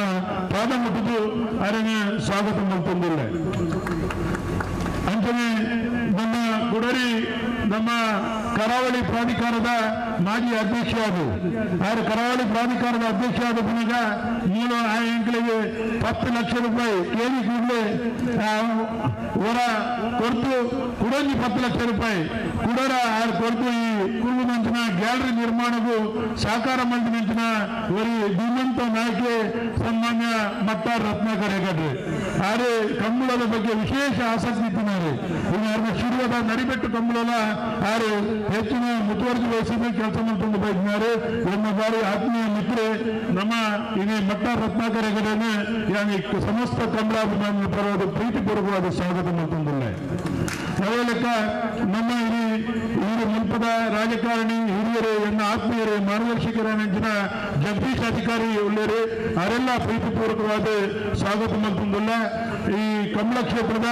ಪಾದ ಮುಟ್ಟಿದ್ದು ಅದನ್ನು ಸ್ವಾಗತ ಮಲ್ತೊಂದಿಲ್ಲ. ಅಂಚನೆ ನಮ್ಮ ಕುಡರಿ ನಮ್ಮ ಕರಾವಳಿ ಪ್ರಾಧಿಕಾರದ ಮಾಜಿ ಅಧ್ಯಕ್ಷ ಅದು ಆರು ಕರಾವಳಿ ಪ್ರಾಧಿಕಾರದ ಅಧ್ಯಕ್ಷ ಆದ ಪುನಗ ಮೂಲ ಆ ಎಂಕಲಿಗೆ 10 ಲಕ್ಷ ರೂಪಾಯಿ ಕೇಳಿ ಕೂಡಲೇ ಹೊರ ಕೊಡ್ತು ಕುಡೊಂಜಿ 10 ಲಕ್ಷ ರೂಪಾಯಿ ಕುಡರ ಆರು ಕೊಡ್ತು ಈ ಕುಳ್ಳು ಮಂಚಿನ ಗ್ಯಾಲರಿ ನಿರ್ಮಾಣಕ್ಕೂ ಸಹಕಾರ ಮಲ್ತಿನಂಚಿನ ಒರಿ ಧೀಮಂತ ನಾಯಕಿ ಸನ್ಮಾನ್ಯ ಮಟ್ಟಾರ್ ರತ್ನಾಕರ್ ಹೆಗಡ್ರೆ ಆರೆ ಕಂಬಳದ ಬಗ್ಗೆ ವಿಶೇಷ ಆಸಕ್ತಿ ಇತ್ತಿನಾರೆ. ಇನ್ನು ಅವ್ರನ್ನ ಶುರುವಾದ ನಡಿಬೆಟ್ಟು ಕಂಬಳಲ ಆರು ಹೆಚ್ಚಿನ ಮುತುವರ್ಜಿ ವಹಿಸಿದ ಕೆಲಸ ಮಾಡ್ಕೊಂಡು ಬಯಸಿದ್ದಾರೆ. ಎನ್ನ ಬಾರಿ ಆತ್ಮೀಯ ಮಿತ್ರೆ ನಮ್ಮ ಇನಿ ಮಟ್ಟಾರ್ ರತ್ನಾಕರ್ ಹೆಗಡೆನೆ ಯಾನಿ ಸಮಸ್ತ ಕಂಬಳಾಭಿಮಾನಿಗಳ ಪರವಾದ ಪ್ರೀತಿಪೂರ್ವಕವಾದ ಸ್ವಾಗತ ಮಾಡ್ಕೊಂಡಿಲ್ಲ. ಅದೇ ಲೆಕ್ಕ ನಮ್ಮ ಇಡೀ ಊರು ಮುಲ್ಪದ ರಾಜಕಾರಣಿ ಹಿರಿಯರು ಎನ್ನ ಆತ್ಮೀಯರು ಮಾರ್ಗದರ್ಶಕರ ನಂಚಿನ ಜಗದೀಶ್ ಅಧಿಕಾರಿ ಉಳ್ಳೇರು ಅವರೆಲ್ಲ ಪ್ರೀತಿಪೂರ್ವಕವಾದ ಸ್ವಾಗತ ಮಾಡ್ಕೊಂಡಿಲ್ಲ. ಈ ಕಮಲ ಕ್ಷೇತ್ರದ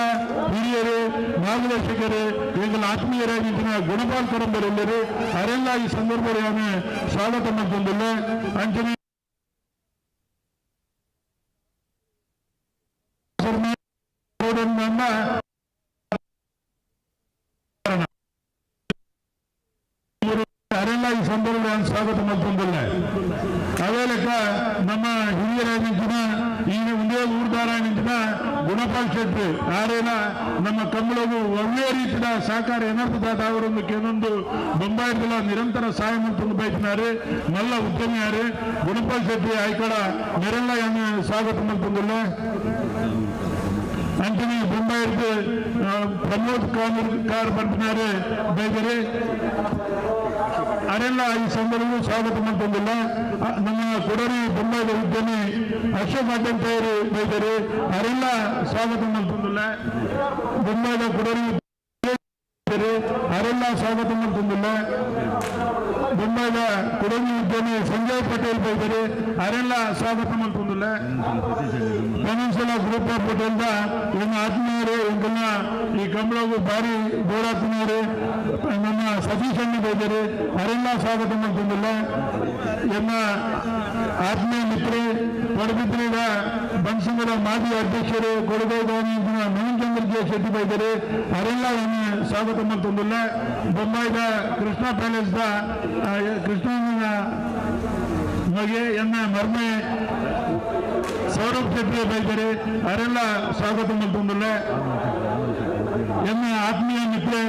ಹಿರಿಯರು ಮಾರ್ಗದರ್ಶಕರು ಎಂಗಳ ಆತ್ಮೀಯರಾಗಿದ್ದ ಗುಣಪಾಲ್ ಕರಂಬರ್ ಉಳ್ಳೇರು ಅವರೆಲ್ಲ ಈ ಸಂದರ್ಭದಲ್ಲಿ ಸ್ವಾಗತ ಮಾಡ್ಕೊಂಡಿಲ್ಲ. ಅಂಚನೆ ಅವರೆಲ್ಲ ಈ ಸಂದರ್ಭದಲ್ಲಿ ಸ್ವಾಗತ ಮಾಡ್ಕೊಂಡಿಲ್ಲ. ಅದೇ ಲೆಕ್ಕ ನಮ್ಮ ಹಿರಿಯರಾಗಿದ್ದ ಈ ಒಂದೇ ಊರ್ದಾರಾಗಿದ್ದ ಗುಣಪಾಲ್ ಶೆಟ್ಟಿ ಆರೇನ ನಮ್ಮ ಕಂಬಳಗು ಒಳ್ಳೆಯ ರೀತಿಯ ಸಹಕಾರ ಏನರ್ಥದ ಅವರೊಂದು ಕೆಲವೊಂದು ಬೊಂಬಾಯಿಗಳ ನಿರಂತರ ಸಹಾಯ ಮಾಡ್ಕೊಂಡು ಬಯಸಿನಾರೆ ಮಲ್ಲ ಉದ್ಯಮಿಯಾರೆ ಗುಣಪಾಲ್ ಶೆಟ್ಟಿ ಆಯ್ಕಡ ನೆರೆಲ್ಲ ಸ್ವಾಗತ ಮಾಡ್ಕೊಂಡಿಲ್ಲ. ಅಂಚನೆ ಬೊಂಬಾಯಿರ್ದು ಪ್ರಮೋದ್ ಕಾರ್ ಬರ್ತಿದ್ದಾರೆ ಬೈದರೆ ಅವರೆಲ್ಲ ಈ ಸಂದರ್ಭ ಸ್ವಾಗತ ಮಾಡ್ಕೊಂಡಿಲ್ಲ. ನಮ್ಮ ಕೊಡರಿ ಬೊಂಬಾಯಿದ ಉದ್ಯಮಿ ಅಶೋಕ್ ಅಡ್ಡಂತೆಯವರು ಬೈದರೆ ಅವರೆಲ್ಲ ಸ್ವಾಗತ ಮಾಡ್ಕೊಂಡಿಲ್ಲ. ಬೊಂಬಾಯಿದ ಕೊಡರಿ ಅವರೆಲ್ಲ ಸ್ವಾಗತ ಮಾಡ್ಕೊಂಡಿಲ್ಲ. ಬೊಂಬಾಯಿದ ಕೊಡಗಿ ಉದ್ಯಮಿ ಸಂಜಯ್ ಪಟೇಲ್ ಬೈದರೆ ಅವರೆಲ್ಲ ಸ್ವಾಗತ ಮಾಡ್ಕೊಂಡಿಲ್ಲ. ಪೆನಿನ್ಸುಲಾ ಗ್ರೂಪ್ ಆಫ್ ಹೋಟೆಲ್ದ ಎನ್ನ ಆತ್ಮೀಯರು ಎಂಕಲ್ನ ಈ ಕಂಬಳಗು ಭಾರಿ ಬೋರಾತ್ಮೀಯರು ನಮ್ಮ ಸತೀಶ್ ಅಣ್ಣ ಬೈದರೆ ಅವರೆಲ್ಲ ಸ್ವಾಗತ ಮಾಡ್ಕೊಂಡಿಲ್ಲ. ಎನ್ನ ಆತ್ಮೀಯ ಮಿತ್ರರು ಪಡಬಿದ್ರಿಗ ಬನ್ಸಂಗದ ಮಾಜಿ ಅಧ್ಯಕ್ಷರು ಕೊಡಗೈ ನವೀನ್ ಚಂದ್ರ ಜೆ ಶೆಟ್ಟಿ ಬೈದರೆ ಅವರೆಲ್ಲ ಎನ್ನ ಸ್ವಾಗತ ಮಾಡ್ಕೊಂಡಿಲ್ಲ. ಬೊಂಬಾಯಿದ ಕೃಷ್ಣ ಪ್ಯಾಲೇಸ್ದ ಕೃಷ್ಣನ ಮಗೆ ಎನ್ನ ಮರ್ಮೆ ಸೌರಭ್ ಶೆಟ್ಟಿ ಬೈದರೆ ಅವರೆಲ್ಲ ಸ್ವಾಗತ ಮಾಡ್ಕೊಂಡಿಲ್ಲ. ಎನ್ನ ಆತ್ಮೀಯ ಮಿತ್ರೆ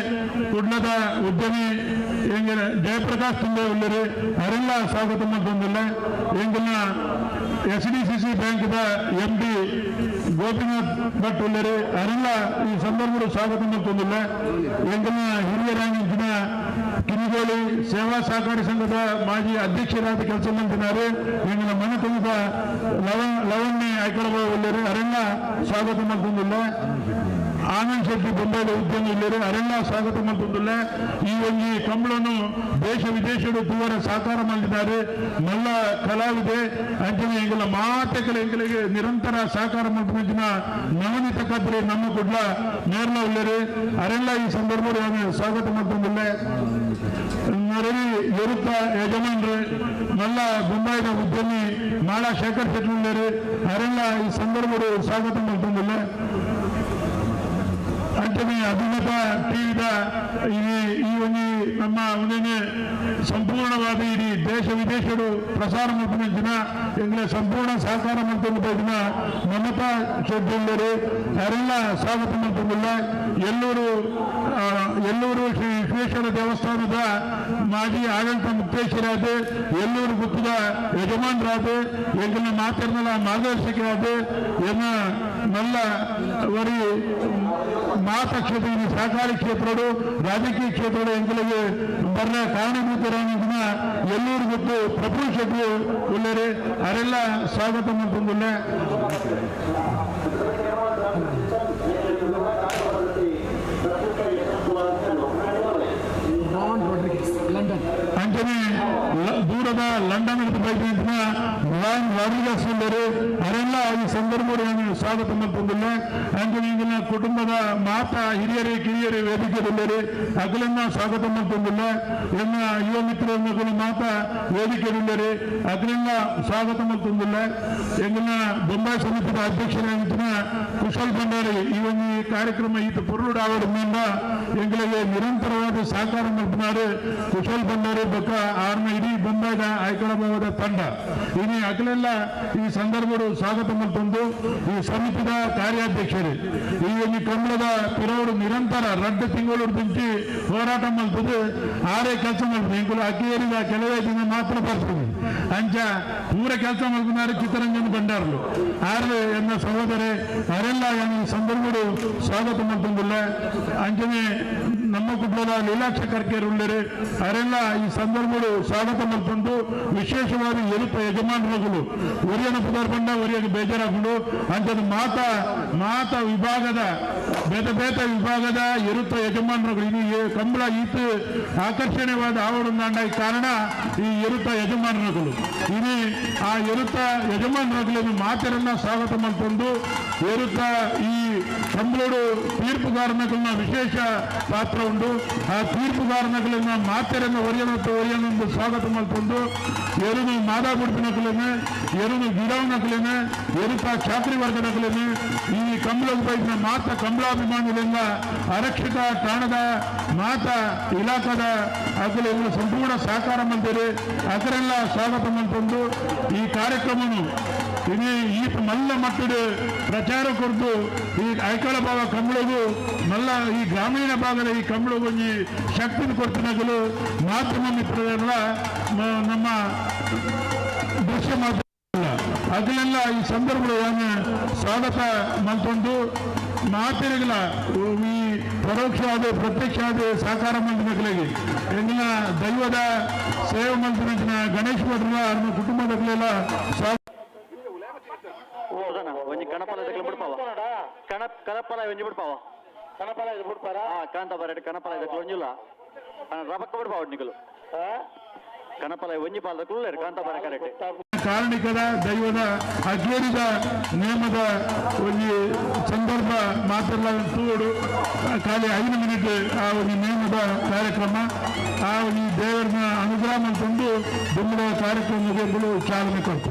ಕುಡ್ಲದ ಉದ್ಯಮಿ ಎಂಗಿನ ಜಯಪ್ರಕಾಶ್ ತುಂಬೆ ಉಳ್ಳರು ಅವರೆಲ್ಲ ಸ್ವಾಗತ ಮಾಡ್ಕೊಂಡಿಲ್ಲ. ಎಂಗಿನ ಎಸ್ ಡಿ ಸಿ ಸಿ ಬ್ಯಾಂಕ್ದ ಎಂ ಡಿ ಗೋಪಿನಾಥ್ ಭಟ್ ಉಳ್ಳರು ಅವರೆಲ್ಲ ಈ ಸಂದರ್ಭದಲ್ಲಿ ಸ್ವಾಗತ ಮಾಡ್ಕೊಂಡಿಲ್ಲ. ಎಂಗಿನ ಹಿರಿಯರಾಗಿದ್ದ ಕಿರಿಗೇರಿ ಬಜಗೋಳಿ ಸೇವಾ ಸಹಕಾರಿ ಸಂಘದ ಮಾಜಿ ಅಧ್ಯಕ್ಷರಾದ ಕೆಲಸ ಮಾಡಿದ್ದಾರೆ. ಎಂಗಿನ ಮನತುಂಬ ಲವಣ್ಣಿ ಐಕಳಬಾವ ಉಳ್ಳೇರು ಅರೆಲ್ಲ ಸ್ವಾಗತ ಮಾಡ್ತೊಂದಿಲ್ಲ. ಆನಂದ್ ಶೆಟ್ಟಿ ಬೊಂಬೈದ ಉದ್ಯಮಿ ಉಳ್ಳೇರು ಅರೆಲ್ಲ ಸ್ವಾಗತ ಮಾಡ್ತೊಂದಿಲ್ಲ. ಈ ಒಂಜಿ ಕಂಬಳನು ದೇಶ ವಿದೇಶಡು ತೂವರ ಸಹಕಾರ ಮಾಡಿದ್ದಾರೆ. ಮಲ್ಲ ಕಲಾವಿದೆ ಅಂಚನೆ ಎಂಗಲ ಮಾತೆಕಲ ಎಂಗಲಿಗೆ ನಿರಂತರ ಸಹಕಾರ ಮಾಡ್ಕೊಂಡ ನವನಿತ ಕದ್ರಿ ನಮ್ಮ ಕುಡ್ಲ ನೇರ್ಲ ಉಳ್ಳೇರು ಅರೆಲ್ಲ ಈ ಸಂದರ್ಭದಲ್ಲಿ ಸ್ವಾಗತ ಮಾಡ್ತೊಂದಿಲ್ಲ. ರವಿ ಎರುತ್ತ ಯಜಮಾನ್ರು ಮಲ್ಲ ಬೊಂಬಾಯಿದ ಉದ್ಯಮಿ ಮಾಳಾ ಶೇಖರ್ ಶೆಟ್ಟಿ ಉಳ್ಳೇರು ಅರೆಲ್ಲ ಈ ಸಂದರ್ಭದಲ್ಲಿ ಸ್ವಾಗತ ಮಾಡ್ತೊಂದಿಲ್ಲ. ಅಂಚನೆ ಅಭಿನತ ಟಿವಿದ ಈ ಒಂಜಿ ನಮ್ಮ ಒಂದೇನೆ ಸಂಪೂರ್ಣವಾದ ಇಡೀ ದೇಶ ವಿದೇಶಡು ಪ್ರಸಾರ ಮಾಡ್ತಿನ ದಿನ ಎಂಗ್ಲೆ ಸಂಪೂರ್ಣ ಸಹಕಾರ ಮಾಡ್ಕೊಂಡು ದಿನ ಮಮತಾ ಶೆಟ್ಟಿ ಉಳ್ಳೇರು ಅವರೆಲ್ಲ ಸ್ವಾಗತ ಮಾಡ್ಕೊಂಡಿಲ್ಲ. ಎಲ್ಲೂರು ಎಲ್ಲೂರು ಶ್ರೀ ವಿಶ್ವೇಶ್ವರ ದೇವಸ್ಥಾನದ ಮಾಜಿ ಆಡಳಿತ ಮುಕ್ತೇಶ್ವರಾದ ಎಲ್ಲೂರು ಗುತ್ತದ ಯಜಮಾನರಾದ ಎಂಗಲ್ನ ಮಾತಿರ್ನಲ್ಲ ಮಾರ್ಗದರ್ಶಕರಾದ ಎನ್ನ ನಲ್ಲ ವರಿ ಮಾತ ಕ್ಷೇತ್ರ ಸಹಕಾರಿ ಕ್ಷೇತ್ರಡು ರಾಜಕೀಯ ಕ್ಷೇತ್ರಡು ಎಂಗಲಿಗೆ ಬರ್ನ ಕಾರಣಭೂತರಾದ ಎಲ್ಲೂರು ಗುತ್ತು ಪ್ರಫುಲ್ ಶೆಟ್ಟಿ ಉಳ್ಳೇರು ಅವರೆಲ್ಲ ಸ್ವಾಗತ ಮಾಡ್ಕೊಂಡಿಲ್ಲ. ಅಂಚನೆ ದೂರದ ಲಂಡನ್ ಲಾನ್ ರಾಡ್ರಿಗಸ್ ಉಳ್ಳೇರು ಅವರೆಲ್ಲ ಈ ಸಂದರ್ಭದಲ್ಲಿ ಸ್ವಾಗತ ಮಾಡ್ಕೊಂಡಿಲ್ಲ. ಅಂಚನೆ ಈಗಿನ ಕುಟುಂಬದ ಮಾತಾ ಹಿರಿಯರು ಕಿರಿಯರು ವೇದಿಕೆಯುಳ್ಳೇರು ಅಗಲನ್ನ ಸ್ವಾಗತ ಮಾಡ್ಕೊಂಡಿಲ್ಲ. ಎನ್ನ ಯುವ ಮಿತ್ರರನ್ನು ಮಾತಾ ವೇದಿಕೆಯುಳ್ಳೇರು ಅಗಲೆಲ್ಲ ಸ್ವಾಗತ ಮಾಡ್ಕೊಂಡಿಲ್ಲ. ಎಂಗಿನ ಬೊಂಬಾಯಿ ಸಮಿತಿಯ ಅಧ್ಯಕ್ಷರಾಗಿದ್ದ ಕುಶಲ್ ಭಂಡಾರಿ ಈ ಒಂದು ಕಾರ್ಯಕ್ರಮ ಈತ ಪೊರುಳು ಆವಡ ಎಂಗಳಿಗೆ ನಿರಂತರವಾದ ಸಹಕಾರ ಮಾಡ್ತಾರೆ. ಕುಶಲ್ ಭಂಡಾರಿ ಬಕ್ಕ ಆರ್ನ ಇಡೀ ಬೊಂಬಾಯಿದ ಐಕಳಭಾವದ ತಂಡ ಇನಿ ಅಗಲೆಲ್ಲ ಈ ಸಂದರ್ಭಗಳು ಸ್ವಾಗತ ಮಾಡ್ಕೊಂಡು ಈ ಸಮಿತಿದ ಕಾರ್ಯಾಧ್ಯಕ್ಷರು ಈ ಒಂದು ಕನ್ನಡದ ಪಿರವರು ನಿರಂತರ ರಡ್ಡು ತಿಂಗಳು ದಿಂಚಿ ಹೋರಾಟ ಮಾಡ್ತದೆ ಆರೇ ಕೆಲಸ ಮಾಡ್ತದೆ. ಇಂಕುಲು ಅಕ್ಕೇರಿದ ಕೆಲವೇ ದಿನ ಮಾತ್ರ ಬರ್ತದೆ. ಅಂಚ ಪೂರ ಕೆಲಸ ಮಾಡ್ತಾರೆ ಚಿತ್ತರಂಜನ್ ಭಂಡಾರ್ಲು ಆರು ಎನ್ನ ಸಹೋದರಿ ಅವರೆಲ್ಲ ಈ ಸಂದರ್ಭಗಳು ಸ್ವಾಗತ ಮಾಡ್ಕೊಂಡಿಲ್ಲ. ಅಂಚನೆ ನಮ್ಮ ಕುಟುಂಬದ ಲೀಲಾಕ್ಷ ಕರ್ಕೇರು ಉಳ್ಳೇರು ಅವರೆಲ್ಲ ಈ ಸಂದರ್ಭಗಳು ಸ್ವಾಗತ ಮಾಡ್ಕೊಂಡು ವಿಶೇಷವಾಗಿ ಎರುತ್ತ ಯಜಮಾನರುಗಳು ಒರಿಯನ ಪುದರ್ಪಂಡ ಒರಿಯಗೆ ಬೇಜಾರಾಕೊಂಡು ಅಂಚದ ಮಾತಾ ಮಾತಾ ವಿಭಾಗದ ಬೇತ ಬೇತ ವಿಭಾಗದ ಎರುತ್ತ ಯಜಮಾನರುಗಳು ಇನ್ನು ಕಂಬಳ ಈತ ಆಕರ್ಷಣೀಯವಾದ ಆವಡೊಂದಾಂಡ ಈ ಕಾರಣ ಈ ಎರುತ್ತ ಯಜಮಾನರುಗಳು ಇನಿ ಆ ಎರುತ್ತ ಯಜಮಾನರುಗಳನ್ನು ಮಾತರನ್ನ ಸ್ವಾಗತ ಮಾಡ್ಕೊಂಡು ಎರುತ್ತ ಈ ಕಂಬಳೋಡು ತೀರ್ಪುಗಾರನಗಳನ್ನ ವಿಶೇಷ ಪಾತ್ರ ಉಂಟು. ಆ ತೀರ್ಪುಗಾರನಗಳನ್ನ ಮಾತೆರನ್ನು ಒರಿಯನತ್ತು ಒರಿಯನೊಂದು ಸ್ವಾಗತ ಮಾಡ್ಕೊಂಡು ಎರುನು ಮಾದಾಬುಡ್ಪಿನಕಲೇನೆ ಎರುನು ಗಿಡವನಕಲೇನೆ ಎರುತ ಚಾಕ್ರಿ ವರ್ಗನಕಲೇನೆ ಈ ಕಂಬಳ ಉಪಯೋಗಿಸಿದ ಮಾತ ಕಂಬಳಾಭಿಮಾನಿಗಳಿಂದ ಆರಕ್ಷಕ ಠಾಣದ ಮಾತ ಇಲಾಖಾದ ಅಕಲು ಇವರು ಸಂಪೂರ್ಣ ಸಹಕಾರ ಮಾಡ್ತಾರೆ. ಅದರೆಲ್ಲ ಸ್ವಾಗತ ಮಾಡ್ಕೊಂಡು ಈ ಕಾರ್ಯಕ್ರಮನು ಇಡೀ ಈ ಮಲ್ಲ ಮಟ್ಟದ ಪ್ರಚಾರ ಕೊಡ್ದು ಈ ಐಕಳ ಭಾಗ ಕಂಬಳಗು ಮಲ್ಲ ಈ ಗ್ರಾಮೀಣ ಭಾಗದ ಈ ಕಂಬಳಗು ಒಂಜಿ ಶಕ್ತಿ ಕೊಡ್ತಿನಗಲು ಮಾಧ್ಯಮ ಮಿತ್ರರೆಲ್ಲ ನಮ್ಮ ದೃಶ್ಯ ಮಾಧ್ಯಮ ಅಗಲೆಲ್ಲ ಈ ಸಂದರ್ಭದಲ್ಲಿ ಸ್ವಾಗತ ಮಾಡ್ಕೊಂಡು ಮಾತಿರಗಿಲ್ಲ ಈ ಪರೋಕ್ಷ ಆದ ಪ್ರತ್ಯಕ್ಷ ಆದ ಸಹಕಾರ ಮಂತ್ರಿಗಳಿಗೆ ಎಂಗಿನ ದೈವದ ಸೇವೆ ಮಂತ್ರಿನ ಗಣೇಶ್ ಭಟ್ರ ಅವ್ರ ಕುಟುಂಬದಗಳೆಲ್ಲ ಸ್ವಾಗತ. ಒಂಜಿ ಕಣಪಲ ದಕ್ಲ ಬಿಡ್ಪಾವ ಕಣ ಕಣಪಲ ಒಂಜಿ ಬಿಡ್ಪಾವ ಕಣಪಲ ಇದು ಬಿಡ್ಪಾರ ಕಾಂತ ಬರಡ್ ಕಣಪಲ ದಕ್ಲ ಒಂಜಿಲ್ಲ ರಬಕ್ಕ ಬಿಡ್ಪಾವ ನಿಕಲು ಕಣಪಲ ಒಂಜಿ ಪಾಲ್ ದಕ್ಲು ಕಾಂತ ಬರ ಕರೆಕ್ಟ್. ಕಾರಣಿಕದ ದೈವದ ಅಗೇರಿದ ನೇಮದ ಒಂದು ಸಂದರ್ಭ ಮಾತೆಲ್ಲ ತೂಡು ಖಾಲಿ 5 ಮಿನಿಟ್ ಆ ಒಂದು ನೇಮದ ಕಾರ್ಯಕ್ರಮ ಆ ಒಂದು ದೇವರನ್ನ ಅನುಗ್ರಹ ಮಾಡ್ಕೊಂಡು ದುಮ್ಮದ ಕಾರ್ಯಕ್ರಮಕ್ಕೆ ಚಾಲನೆ ಕೊಡ್ತು.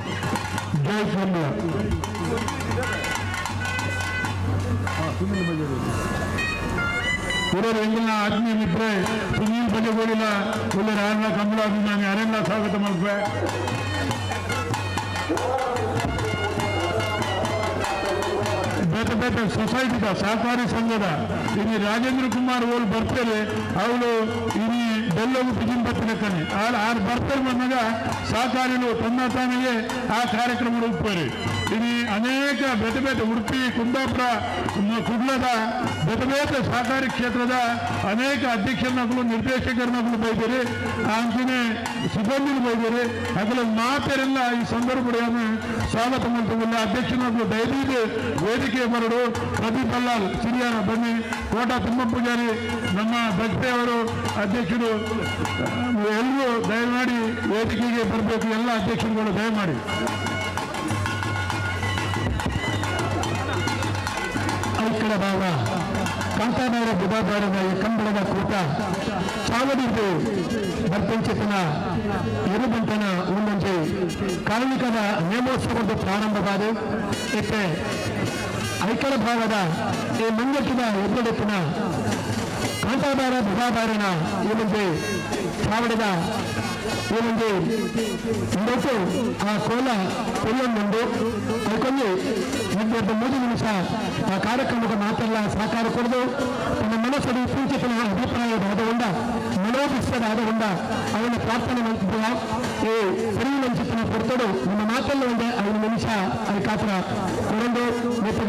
ಜೈ ಕನ್ನಡ. ಊರವರು ಎಂಗಿನ ಆತ್ಮೀಯ ಮಿತ್ರೆ ಸುನೀಲ್ ಬಜಗೋಳಿಲ ಉಳ್ಳರ ಆರ್ನ ಕಮಲಾಭಿಮಾನಿ ಅರೆಲ್ಲ ಸ್ವಾಗತ ಮಾಡ್ತೇವೆ. ಬೇತೆ ಬೇತೆ ಸೊಸೈಟಿದ ಸಹಕಾರಿ ಸಂಘದ ಇನ್ನು ರಾಜೇಂದ್ರ ಕುಮಾರ್ ಓಲ್ ಬರ್ತಾರೆ ಅವಳು ಇನ್ನು ಬೆಲ್ಲೊಗು ಪಿಜಿನ್ ಬತ್ತಿನಕ್ಕನೆ ಆರ್ ಆರ್ ಬರ್ತಾರೆ ಬಂದಾಗ ಸಹಕಾರಿಗಳು ತನ್ನ ತಾನಿಗೆ ಆ ಕಾರ್ಯಕ್ರಮ ಉಪ್ಪರಿ. ಇನ್ನು ಅನೇಕ ಬೇತೆ ಬೇತೆ ಉಡುಪಿ, ಕುಂದಾಪುರ, ಕುಡ್ಲದ ಬೇತೆ ಬೇತೆ ಸಹಕಾರಿ ಕ್ಷೇತ್ರದ ಅನೇಕ ಅಧ್ಯಕ್ಷರನ್ನಗಳು, ನಿರ್ದೇಶಕರನ್ನಗಳು ಬೈದಿರಿ, ಅಂಚನೆ ಸಿಬ್ಬಂದಿಲು ಬೈದಿರಿ. ಅಗಲ ಮಾತೆರೆಲ್ಲ ಈ ಸಂದರ್ಭವನ್ನು ಸ್ವಾಗತ ಮಾಡ್ತಿಲ್ಲ. ಅಧ್ಯಕ್ಷನಗಳು ದಯದೀದು ವೇದಿಕೆ ಬರಡು. ಪ್ರದೀಪ್ ಅಲ್ಲಾಲ್ ಸಿರಿಯಾನ ಬನ್ನಿ, ಕೋಟಾ ತಿಮ್ಮ ಪೂಜಾರಿ ನಮ್ಮ ಬಜ್ಪೆಯವರು ಅಧ್ಯಕ್ಷರು, ಎಲ್ಲರೂ ದಯಮಾಡಿ ವೇದಿಕೆಗೆ ಬರಬೇಕು. ಎಲ್ಲ ಅಧ್ಯಕ್ಷರುಗಳು ದಯಮಾಡಿ. ಐಕಳ ಭಾವ ಕಾಂತಾಬಾರ ಬುಧಾಬಾರದ ಕಂಬಳದ ಕೂಟ ಚಾವಡಿದ್ದು ಬರ್ಪಂಚತನ ಎರುಬಂಟನ ಒಂದೊಂದು ಕಾರ್ಮಿಕದ ನೇಮೋತ್ಸವದ ಪ್ರಾರಂಭವಾದ ಇತ್ತೆ ಐಕಳ ಭಾವದ ಈ ಮಂಜಕ್ಕಿನ ಎಬ್ಬೆಡುತ್ತಿನ ಕಾಂತಾಬಾರ ಬುಧಾಬಾರನ ಈ ಒಂದು ಚಾವಡಿದ ಈ ಒಂದು ಇಂದಕ್ಕೆ ಆ ಕೋಲ ಕೊಲ್ಲೊಂದುಂಡು. ಅದಕ್ಕೊಂದು 3 ನಿಮಿಷ ಆ ಕಾರ್ಯಕ್ರಮದ ಮಾತೆಲ್ಲ ಸಹಕಾರ ಕೊಡದು ತನ್ನ ಮನಸ್ಸಲ್ಲಿ ಸೂಚಿತನ ಅಭಿಪ್ರಾಯ ಆದಗೊಂಡ ಮನೋಭಿಷ್ಟದ ಆದಗೊಂಡ ಅವನ ಪ್ರಾರ್ಥನೆ ಮಾಡ್ತಿದ್ದ ಈ ಸರಿ ಮಂಚಿತನ ಕೊಡ್ತಡು ನಮ್ಮ ಮಾತೆಲ್ಲ ಒಂದೇ 5 ನಿಮಿಷ ಅದಕ್ಕಾತ್ರ ಕೊಡೊಂದು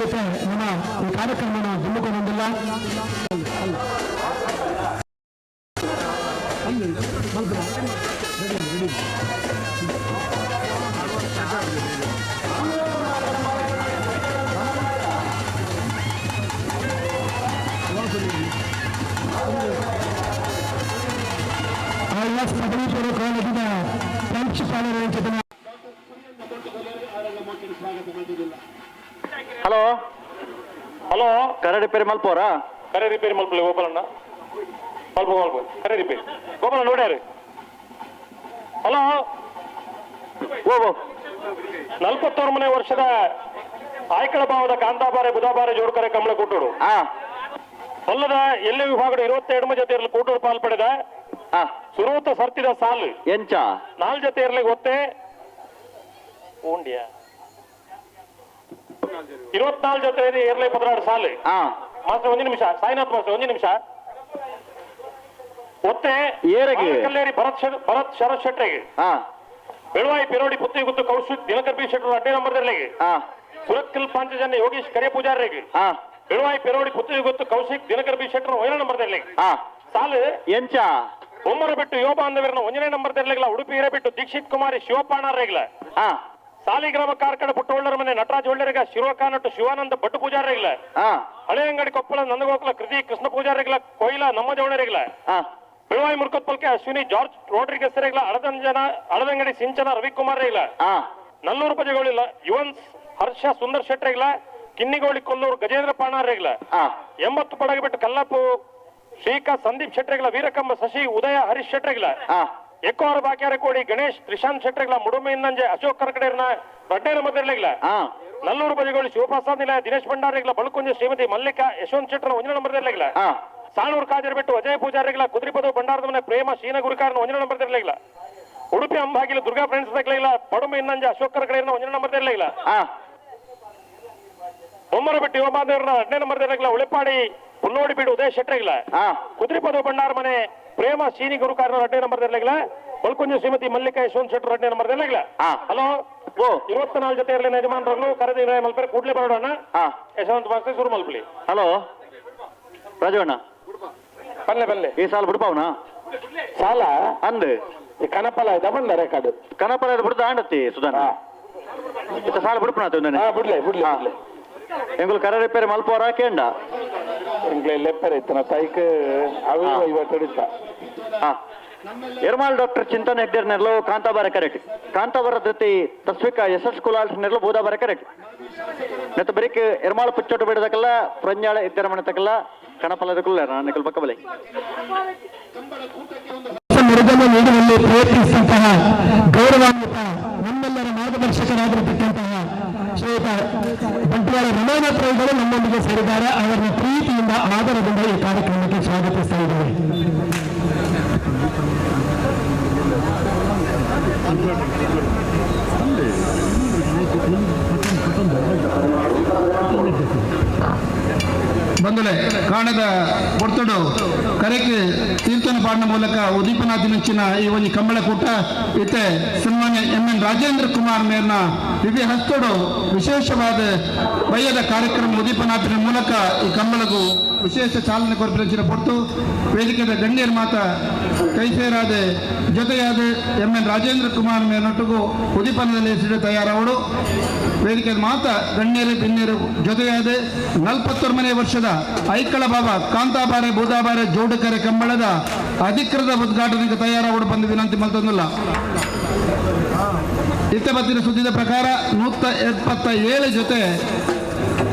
ಜೊತೆ ನಮ್ಮ ಈ ಕಾರ್ಯಕ್ರಮನ ದುಮ್ಮುಕೊಂಡೊಂದಿಲ್ಲ. ಎಸ್ ಪದವಿ ಕಾಲೇಜಿನ ಪ್ರಾಂಶುಪಾಲರ. ಹಲೋ ಹಲೋ, ಕರೆ ರಿಪೇರಿ ಮಲ್ಪೋರಾ? ಕರೆ ರಿಪೇರಿ ಮಲ್ಪಲೆ ಗೋಪಾಲಣ್ಣ, ಮಲ್ಪ ಮಲ್ಪ ಕರೆ ರಿಪೇರಿ ಗೋಪಾಲ ನೋಡ್ಯಾರು. ಹಲೋ ಓ 41ನೇ ವರ್ಷದ ಆಯ್ಕಳ ಭಾವದ ಕಾಂತಾಬಾರೆ ಬುಧಾಬಾರೆ ಜೋಡ್ಕರೆ ಕಮಲ ಕೂಟೋಡು ಅಲ್ಲದ ಎಲ್ಲೇ ವಿಭಾಗದ 22 ಜೊತೆ ಇರಲಿ ಕೂಟೋಡು ಪಾಲ್ ಪಡೆದ ಸುರೂತ ಸರ್ತಿದ ಸಾಲು ಎಂಚ 4 ಜೊತೆ ಇರಲಿ ಒತ್ತೆ ಉಂಡಿಯ 24 ಜೊತೆ ಇರಲಿ 16 ಸಾಲು. ಮಾಸ್ಟರ್ ಒಂದು ನಿಮಿಷ, ಸಾಯಿನಾಥ್ ಮಾಸ್ಟರ್ ಒಂದು ನಿಮಿಷ. ಒತ್ತೆ ಕಲ್ಲೇರಿ ಭರತ್ ಭರತ್ ಶರತ್ ಶೆಟ್ಟರಿಗೆ, ಬೆಳವಾಯಿ ಪಿರೋಡಿ ಪುತ್ತಿ ಗುತ್ತು ಕೌಶಿಕ್ ದಿನಕರ್ ಬಿ ಶೆಟ್ಟರು ಅಡ್ಡೆ ನಂಬರ್ದಲ್ಲಿಗೆ, ಸುರತ್ಕಲ್ ಪಾಂಚಜನ್ಯ ಯೋಗೀಶ್ ಕರೆ ಪೂಜಾರಿಗೆ, ಬೆಳವಾಯಿ ಪಿರೋಡಿ ಪುತ್ತಿ ಗುತ್ತು ಕೌಶಿಕ್ ದಿನಕರ್ ಬಿ ಶೆಟ್ಟರು ಒಂದನೇ ನಂಬರ್ದಲ್ಲಿಗೆ ಸಾಲು ಎಂಚ ಒಮ್ಮರ ಬಿಟ್ಟು ಯೋಬ ಅಂದವರನ್ನ ಒಂದನೇ ನಂಬರ್ ದರ್ಲಿಗ್ಲ ಉಡುಪಿ ಹಿರೇಬಿಟ್ಟು ದೀಕ್ಷಿತ್ ಕುಮಾರಿ ಶಿವಪಾಣಾರೇಗ್ಲ, ಸಾಲಿಗ್ರಾಮ ಕಾರ್ಕಳ ಪುಟ್ಟೊಳ್ಳರ ಮನೆ ನಟರಾಜ್ ಒಳ್ಳರಿಗ ಶಿವಕಾನಟ್ಟು ಶಿವಾನಂದ ಭಟ್ಟು ಪೂಜಾರಿಗ್ಲ, ಹಳೆ ಅಂಗಡಿ ಕೊಪ್ಪಳ ನಂದಗೋಕುಲ ಕೃತಿ ಕೃಷ್ಣ ಪೂಜಾರಿಗ್ಲ ಕೊಯ್ಲ ನಮ್ಮ ಜವಳರಿಗ್ಲ, ಬೆಳವಾಯಿ ಮುರ್ಕತ್ಪಲ್ಕೆ ಅಶ್ವಿನಿ ಜಾರ್ಜ್ ರೋಡ್ರಿಗಸ್ ರೇಗ್ಲ, ಅಳದಂಗಡಿ ಸಿಂಚನ ರವಿಕುಮಾರ್ ರೇಗ್ಲ, ನಲ್ಲೂರು ಪಜೆಗಳಿಲ್ಲ ಯುವನ್ಸ್ ಹರ್ಷ ಸುಂದರ್ ಶೆಟ್ಟರಿಗ್ಲ, ಕಿನ್ನಿಗೋಳಿ ಕೊಲ್ಲೂರು ಗಜೇಂದ್ರ ಪಾಣಾರೇಗ್ಲ, 80 ಪಡಗ ಬಿಟ್ಟು ಕಲ್ಲಪ್ಪು ಶ್ರೀಕಾ ಸಂದೀಪ್ ಶೆಟ್ಟರಿಗ್ಲ, ವೀರಕಂಬ ಶಶಿ ಉದಯ ಹರೀಶ್ ಶೆಟ್ಟರಿಗ್ಲ, ಎಕ್ಕೋರ ಬಾಕ್ಯಾರ ಕೋಡಿ ಗಣೇಶ್ ತ್ರಿಶಾಂತ್ ಶೆಟ್ಟರಿಗ್ಲ, ಮುಡುಮೆ ಇನ್ನಂಜೆ ಅಶೋಕ್ ಕರ್ಕಡೇರ್ನ ರಡ್ಡೇರ ಮದರ್ಲಿಗ್ಲ, ನಲ್ಲೂರು ಬದಿಗೋಳಿ ಶಿವಪ್ರಸಾದ್ ನಿಲಯ ದಿನೇಶ್ ಭಂಡಾರಿಗ್ಲ, ಬಳುಕುಂಜ ಶ್ರೀಮತಿ ಮಲ್ಲಿಕಾ ಯಶವಂತ್ ಶೆಟ್ಟರ್ ಒಂದನೇ ನಂಬರ್ದಿರ್ಲಿಗ್ಲ, ಸಾಣೂರು ಕಾಜರ್ ಬಿಟ್ಟು ಅಜಯ್ ಪೂಜಾರಿಗ್ಲ, ಕುದ್ರಿಪದ ಭಂಡಾರದ ಮನೆ ಪ್ರೇಮ ಶೀನ ಗುರುಕಾರನ ಒಂದನೇ ನಂಬರ್ದಿರ್ಲಿಗ್ಲ, ಉಡುಪಿ ಅಂಬಾಗಿಲು ದುರ್ಗಾ ಫ್ರೆಂಡ್ಸ್ ತಗ್ಲಿಲ್ಲ, ಪಡುಮ ಇನ್ನಂಜೆ ಅಶೋಕ್ ಕರ್ಕಡೇರ್ನ ಒಂದನೇ ನಂಬರ್ದಿರ್ಲಿಗ್ಲ, ಬೊಮ್ಮರ ಬಿಟ್ಟು ಯುವಮಾದೇವ್ರನ್ನ 2ನೇ ನಂಬರ್ದಿರ್ಲಿಗ್ಲ, ಉಳಿಪಾಡಿ ಪುಲ್ಲೋಡಿ ಬೀಡು ಉದಯ ಶೆಟ್ಟರಿಗ್ಲ, ಕುದ್ರಿಪದ ಭಂಡಾರ ಮನೆ ಪ್ರೇಮ ಶೀನಿ ಗುರುಕಾರನ 2ನೇ ನಂಬರ್ದಿರ್ಲಿಗ್ಲ, ಬಳ್ಕುಂಜ ಶ್ರೀಮತಿ ಮಲ್ಲಿಕಾ ಯಶವಂತ್ ಶೆಟ್ಟರ್ 2ನೇ ನಂಬರ್ದಿರ್ಲಿಗ್ಲ. ಹಲೋ 24 ಜೊತೆ ಇರಲಿ ಯಜಮಾನರು ಕರೆದಿ ಮಲ್ಪರೆ ಕೂಡ್ಲೆ ಬರೋಣ. ಯಶವಂತ್ ಮಾಸ್ಟರ್ ಶುರು ಮಲ್ಪಲಿ. ಹಲೋ ರಾಜವಣ್ಣ ಬಲ್ಲೆ ಬಲ್ಲೆ ಈ ಸಾಲ ಬಿಡ್ಪಾವನ ಸಾಲ ಅಂದ್ ಈ ಕನಪಲ ಬಂದ ರೆಕಾರ್ಡ್ ಕನಪಲ ಬಿಡ್ದ ಆಂಡತ್ತಿ ಸುಧಾನ ಸಾಲ ಬಿಡ್ಪಣ ಬಿಡ್ಲೆ ಬಿಡ್ಲೆ ಬಿಡ್ಲೆ ಎಂಗುಲು ಕರ ರಿಪೇರಿ ಮಲ್ಪೋರ ಕೇಂಡ ಎಂಗ್ಲೆ ಲೆಪ್ಪರೆ ಇತ್ತನ ತೈಕ್ ಅವು ಇವತ್ತು ಎರ್ಮಾಲ್ ಡಾಕ್ಟರ್ ಚಿಂತನ್ ಹೆಗ್ಡೇರ್ ನೆರ್ಲು ಕಾಂತಾಬಾರ ಕರೆಕ್ಟ್, ಕಾಂತಾಬಾರ ಜೊತೆ ತಸ್ವಿಕ ಎಸ್ ಎಸ್ ಕುಲಾಲ್ ನೆರ್ಲು ಬೂದಾಬಾರ ಕರೆಕ್ಟ್. ನೆತ್ತ ಬರೀಕ್ ಎರ್ಮಾಲ್ ಪುಚ್ಚೋಟು ಬಿಡದಕ್ಕೆಲ್ಲ ಪ್ರಜ್ಞಾಳ ಇದ್ದರ ಮನೆ ತಕ್ಕಲ್ಲ ಕಣಪಲದಕ್ಕಲ್ಲ ನಾನು ಪಕ್ಕ ಬಲೆ ಮರುಗನ್ನು ನೀಡುವಲ್ಲಿ ಪ್ರಯತ್ನಿಸಿದಂತಹ ಗೌರವಾನ್ವಿತ ನಮ್ಮೆಲ್ಲರ ಮಾರ್ಗದರ್ಶಕರಾಗಿರತಕ್ಕಂತಹ ಶ್ರೀಯುತ ಬಂಟ್ವಾಳ ರಮಾನಾಥ್ ರೈಗಳು ನಮ್ಮೊಂದಿಗೆ ಸೇರಿದ್ದಾರೆ. ಅವರನ್ನ ಪ್ರೀತಿಯಿಂದ ಆದರದಿಂದ ಈ ಕಾರ್ಯಕ್ರಮಕ್ಕೆ ಸ್ವಾಗತಿಸ್ತಾ ಇದ್ದೇವೆ. ಬಂದಲೆ ಕಾಣದ ಪೊರ್ತುಡು ಕರೆಕ್ ತೀರ್ಥನ ಪಾಡಿನ ಮೂಲಕ ಉದೀಪನಾಥಿನಂಚಿನ ಈ ಒಂಜಿ ಕಂಬಳ ಕೂಟ ಇತ್ತೆ ಸನ್ಮಾನ್ಯ ಎಂ ಎನ್ ರಾಜೇಂದ್ರ ಕುಮಾರ್ ಮೇರ್ನ ದಿವ್ಯ ಹಸ್ತೋಡು ವಿಶೇಷವಾದ ಬಯ್ಯದ ಕಾರ್ಯಕ್ರಮ ಉದೀಪನಾಥಿನ ಮೂಲಕ ಈ ಕಂಬಳಗೂ ವಿಶೇಷ ಚಾಲನೆ ಕೊರ್ಪಿನಂಚಿನ ಪೊರ್ತು ವೇದಿಕೆದ ಗಣ್ಯರ ಮಾತ ಕೈಸೇರಾದ ಜೊತೆಯಾದ ಎಂ ಎನ್ ರಾಜೇಂದ್ರ ಕುಮಾರ್ ಮೇರ್ನೊಟ್ಟಿಗೂ ಉದೀಪನದಲ್ಲಿ ಸಿಡಿ ತಯಾರಾವಡು. ವೇದಿಕೆದ ಮಾತ ಗಣ್ಯರು ಬಿನ್ಯರು ಜೊತೆಯಾದ 41ನೇ ವರ್ಷದ ಐಕಳ ಬಾಬಾ ಕಾಂತಾಬಾರೆ ಬೂದಾಬಾರೆ ಜೋಡುಕರೆ ಕಂಬಳದ ಅಧಿಕೃತ ಉದ್ಘಾಟನೆಗೆ ತಯಾರಾವಡು ಬಂದು ವಿನಂತಿ ಮಲ್ತೊಂದಿಲ್ಲ. ಇತ್ತ ಬತ್ತಿನ ಸುದ್ದಿದ ಪ್ರಕಾರ 177 ಜೊತೆ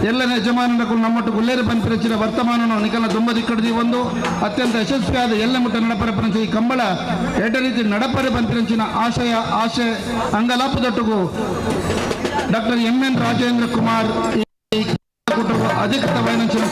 ಎಲ್ಲ ಯಜಮಾನರ ನಮ್ಮೊಟ್ಟು ಗುಲ್ಲೇರು ಪನ್ಪಿರಚಿನ ವರ್ತಮಾನನು ನಿಕಲ ದುಂಬದಿಕ್ಕಡ್ದಿ ಒಂದು ಅತ್ಯಂತ ಯಶಸ್ವಿಯಾದ ಎಲ್ಲ ಮುಟ್ಟ ನಡಪರ ಪರಂಚ ಈ ಕಂಬಳ ಎಡ್ಡ ರೀತಿ ನಡಪರೆ ಪನ್ಪಿರಂಚಿನ ಆಶಯ ಆಶೆ ಅಂಗಲಾಪದೊಟ್ಟಿಗೂ doctor M N Rajendra Kumar ಈ ಕುಟುಂಬ ಅಧಿಕೃತ ವೈನಂಚಿನ.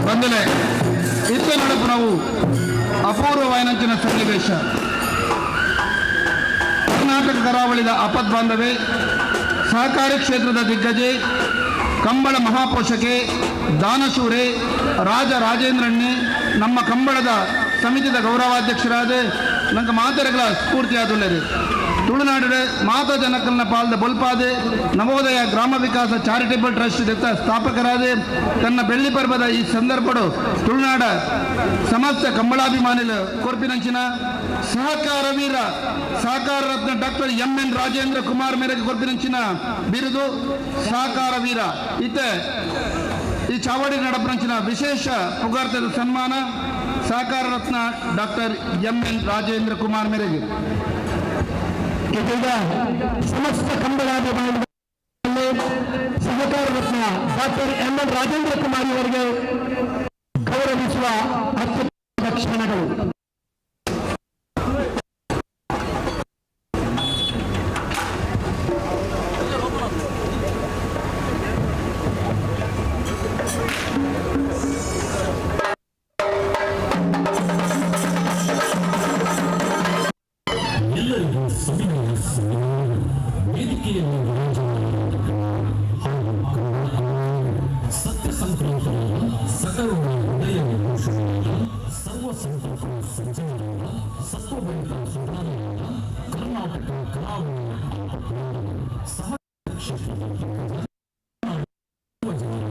ಬಂದಲೆ ಇತ್ತ ನಡುಪು ನಾವು ಅಪೂರ್ವವಾಯಿನಂಚಿನ ಸನ್ನಿವೇಶ. ಕರ್ನಾಟಕ ಕರಾವಳಿದ ಆಪದ್ ಬಾಂಧವೆ, ಸಹಕಾರಿ ಕ್ಷೇತ್ರದ ದಿಗ್ಗಜೆ, ಕಂಬಳ ಮಹಾಪೋಷಕೆ, ದಾನಶೂರೆ ರಾಜ ರಾಜೇಂದ್ರಣ್ಣೆ, ನಮ್ಮ ಕಂಬಳದ ಸಮಿತಿದ ಗೌರವಾಧ್ಯಕ್ಷರಾದ ನಂಗೆ ಮಾತರಗಳ ಸ್ಫೂರ್ತಿಯಾದುಳ್ಳರು. ತುಳುನಾಡಿನ ಮಾತಾ ಜನಕಲ್ನ ಪಾಲ್ದ ಬೊಲ್ಪಾದೆ ನವೋದಯ ಗ್ರಾಮ ವಿಕಾಸ ಚಾರಿಟೇಬಲ್ ಟ್ರಸ್ಟ್ ದತ್ತ ಸ್ಥಾಪಕರಾದ ತನ್ನ ಬೆಳ್ಳಿ ಪರ್ವದ ಈ ಸಂದರ್ಭಡು ತುಳುನಾಡ ಸಮಸ್ತ ಕಂಬಳಾಭಿಮಾನಿಲು ಕೊರ್ಪಿನಂಚಿನ ಸಹಕಾರ ವೀರ ಸಹಕಾರ ರತ್ನ doctor M N Rajendra Kumar ಮೇರೆಗೆ ಕೊರ್ಪಿನಂಚಿನ ಬಿರುದು ಸಹಕಾರ ವೀರ. ಇತ್ತ ಈ ಚಾವಡಿ ನಡಪನಂಚಿನ ವಿಶೇಷ ಪುಗಾರ್ತದ ಸನ್ಮಾನ ಸಹಕಾರ ರತ್ನ doctor M N Rajendra Kumar ಮೇರೆಗೆ. ಇದೀಗ ಸಮಸ್ತ ಕಂಬಳಾಭಿಮಾನಿಗಳಲ್ಲಿ ಸಹಕಾರ ರತ್ನ doctor M N Rajendra Kumar ಇವರಿಗೆ ಗೌರವಿಸುವ ಅತ್ಯುತ್ತಮ ಕ್ಷಣಗಳು. ಎಲ್ಲರಿಗೂ ಸವಿನಯ ವೇದಿಕೆಯಲ್ಲಿ ವಿರಾಜಮಾನರಾದ ಹಾಗೂ ಸತ್ಯ ಸಂಕಲ್ಪರಾದ ಸಕರುಣ ಹೃದಯ ವಿಭೂಷಣರಾದ ಸರ್ವ ಸಂಕಲ್ಪ ಸಜ್ಜನರಾದ ಸತ್ವಭರಿತ ಸುಧಾರಣರಾದ ಕರ್ನಾಟಕ ಕರಾವಳಿಯ ಸಹ ಕ್ಷೇತ್ರದ ದಿಗ್ಗಜ ಜನರ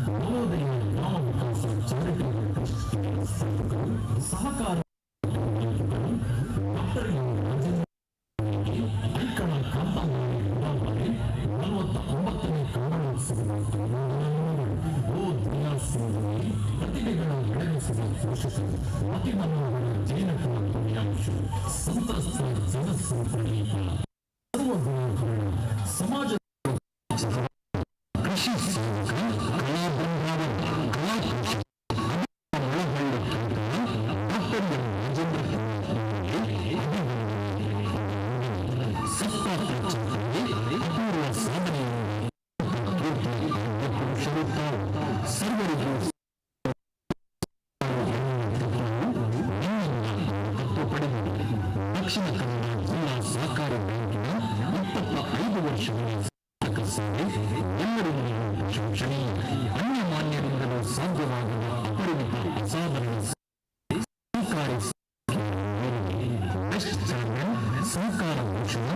ನವೋದಯ ಗ್ರಾಮ ವಿಕಾಸ ಚಾರಿಟೇಬಲ್ ಟ್ರಸ್ಟ್ ಸ್ಥಾಪಕರು ಸಹಕಾರ ಡಾಕ್ಟರ್ ಎಂ ರಾಜೇಂದ್ರ ಐಕಳ ಕಾಂತಾಬಾರೆ ಬುಧಾಬಾರೆ 49ನೇ ಕಂಬಳೋತ್ಸವದ ಓ ದಯಾಸಿಂಧುವೇ ಪ್ರತಿಭೆಗಳ ಬೆಳಗಿಸಿದ ಪೋಷಕರು ಅತಿ ಮನೋಹರ ಜೈನಕುಲ ಪ್ರಿಯಾಂಶು ಸಂತ್ರಸ್ತ ಜನಸಂಪ್ರದೀಪ ಸರ್ವಗುಣಾಭರಣ ಸಮಾಜ ಕೃಷಿ ಸೇವಕ ಕಲಾಬೃಂದಾವನ ಕಲಾಪೋಷಕ ಮಳವಳ್ಳಿ ಡಾಕ್ಟರ್ ಎಂ ರಾಜೇಂದ್ರ ಸತ್ಪಾತ್ರ ಚಿಂತನೆ ಅಪೂರ್ವ ಸಾಧನೆಯನ್ನು ಕೀರ್ತಿ ಪುರುಷರು ತಾವು ಸರ್ವರಿಗೂ ದಕ್ಷಿಣ ಕನ್ನಡ ಜಿಲ್ಲಾ ಸಹಕಾರಿ ಬ್ಯಾಂಕಿನ 25 ವರ್ಷಗಳ ಸಾರ್ಥಕ ಸೇವೆ ಎಲ್ಲರಿಂದಲೂ ಪ್ರಶಂಸನೀಯ. ಅನ್ಯಮಾನ್ಯರಿಂದಲೂ ಸಾಧ್ಯವಾಗದ ಅಪರಿಮಿತ ಅಸಾಧಾರಣ ಸಹಕಾರಿ ಬೆಸ್ಟ್ ಚೇರ್ಮನ್, ಸಹಕಾರ ಭೂಷಣ,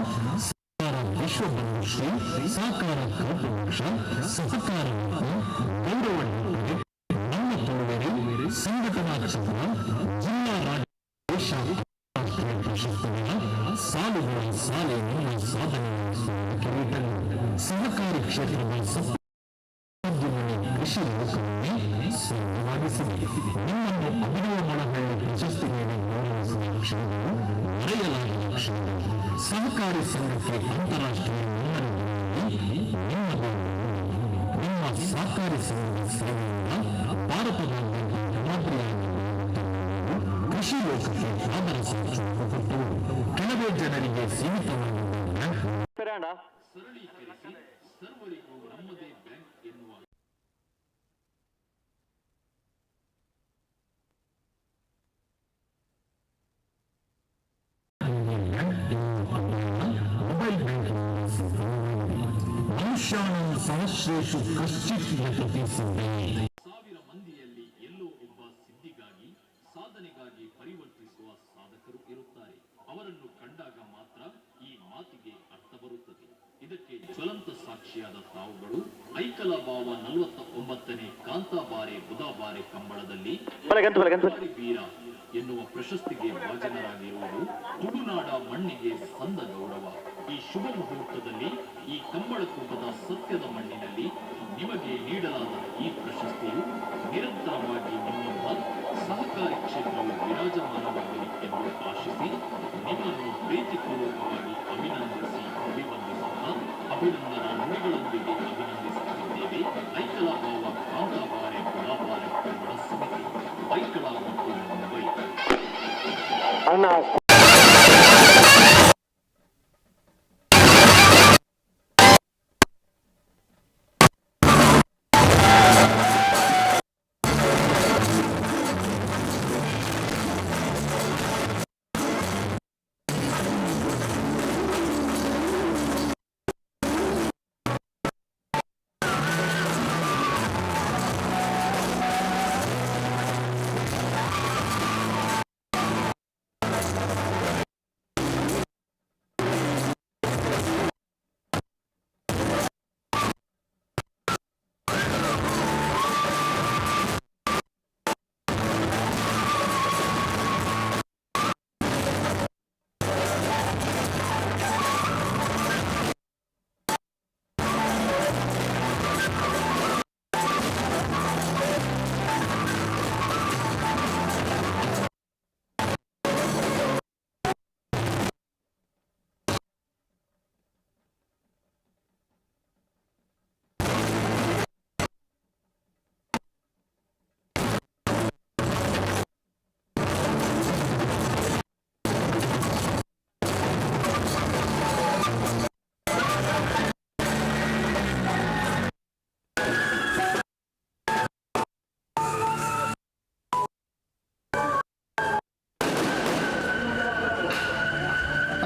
ಸಹಕಾರ ವಿಶ್ವಬಂಧುಶ್ರೀ, ಸಹಕಾರ ಕಲ್ಪವೃಕ್ಷ, ಸಹಕಾರ ರತ್ನ, ಗೌರವ ಡಾಕ್ಟರೇಟ್, ನಮ್ಮ ತುಳುವೆರೆ, ಸಂಘಟನಾ ಚಂದ್ರ, ಜಿಲ್ಲಾ ರಾಜ್ಯ ದೇಶ ಅಂತಾರಾಷ್ಟ್ರೀಯ ಪ್ರಶಸ್ತಿಗಳ ಸಾಲುಗಳ ಸಾಲೆ ನಿಮ್ಮ ಸಾಧನೆಯ ಕಿರೀಟಗಳು. ಸಹಕಾರಿ ಕ್ಷೇತ್ರದ ಸತ್ಯೋದ್ಯಮಿ ಕೃಷಿ ಲೋಕವನ್ನೇ ಸ್ವರ್ಗವಾಗಿಸಿದೆ. ನಿಮ್ಮನ್ನು ಅಭಿನವ ಮೊಳಹಳ್ಳಿ ಪ್ರಶಸ್ತಿ ನೀಡಿ ಗೌರವಿಸಿದ ಕ್ಷಣಗಳು ಮರೆಯಲಾಗದ ಕ್ಷಣಗಳು. ಸಹಕಾರಿ ಸಂಘಕ್ಕೆ ಅಂತಾರಾಷ್ಟ್ರೀಯ ಮನ್ನಣೆ ದೊರೆಯುವಲ್ಲಿ ನಿಮ್ಮದೇ ಮುನ್ನಡೆ. ನಿಮ್ಮ ಸಹಕಾರಿ ಸಂಘದ ಸೇವೆಯಿಂದ ಭಾರತದಾದ್ಯಂತ ಮಾದರಿಯಾಗಿ ಬೆಳಗುತ್ತಿರುವ ನೀವು ಕೃಷಿ ಲೋಕಕ್ಕೆ ಆದರ ಸಾಕ್ಷಿ ಕೊಟ್ಟವರು. ಕೆಲವೇ ಜನರಿಗೆ ಸೀಮಿತವಾಗಿದ್ದ ಬ್ಯಾಂಕ್ ಸರಳೀಕರಿಸಿ ಸರ್ವರಿಗೂ ನಮ್ಮದೇ ಬ್ಯಾಂಕ್ ಎನ್ನುವ ಮೊಬೈಲ್ ಬ್ಯಾಂಕಿಂಗ್ ಸಿದ್ಧವಾಗಿದೆ. ಮನುಷ್ಯಾಣಂ ಸಹಸ್ರೇಷು ಕಶ್ಚಿತ್ ಯತತಿ ಸಿದ್ಧಯೇ. 1000 ಮಂದಿಯಲ್ಲಿ ಎಲ್ಲೋ ಒಬ್ಬ ಸಿದ್ಧಿಗಾಗಿ ಸಾಧನೆಗಾಗಿ ಪರಿವರ್ತಿಸುವ ಸಾಧಕರು ಇರುತ್ತಾರೆ. ಅವರನ್ನು ಕಂಡಾಗ ಮಾತ್ರ ಈ ಮಾತಿಗೆ ಅರ್ಥ ಬರುತ್ತದೆ. ಇದಕ್ಕೆ ಜ್ವಲಂತ ಸಾಕ್ಷಿಯಾದ ತಾವುಗಳು ಐಕಲ ಭಾವ 49ನೇ ಕಾಂತಾಬಾರೆ ಬುಧಾಬಾರೆ ಕಂಬಳದಲ್ಲಿ ಬುಧಾರಿ ವೀರ ಎನ್ನುವ ಪ್ರಶಸ್ತಿಗೆ ಭಾಜನರಾಗಿರುವುದು ತುಳುನಾಡ ಮಣ್ಣಿಗೆ ಸಂದ ಗೌರವ. ಈ ಶುಭ ಮುಹೂರ್ತದಲ್ಲಿ ಈ ಕಂಬಳಕೂಟದ ಸತ್ಯದ ಮಣ್ಣಿನಲ್ಲಿ ನಿಮಗೆ ನೀಡಲಾದ ಈ ಪ್ರಶಸ್ತಿಯು ನಿರಂತರವಾಗಿ ನಿಮ್ಮಿಂದ ಸಹಕಾರಿ ಕ್ಷೇತ್ರವು ವಿರಾಜಮಾನವಾಗಲಿ ಎಂದು ಆಶಿಸಿ ನಿಮ್ಮನ್ನು ಪ್ರೀತಿಪೂರ್ವಕವಾಗಿ ಅಭಿನಂದಿಸಿ ಅಭಿವಂದಿಸುತ್ತಾ ಅಭಿನಂದನಾ ನುಡಿಗಳೊಂದಿಗೆ ಅಭಿನಂದಿಸುತ್ತಿದ್ದೇವೆ. ಐಕಳ ಭಾವ ಕಾಂತಾಬಾರೆ ಬುಧಾಬಾರೆ ಕಂಬಳ ಸಮಿತಿ, ಐಕಳ ಮತ್ತು ಮುಂಬೈ. ಅಣ್ಣ.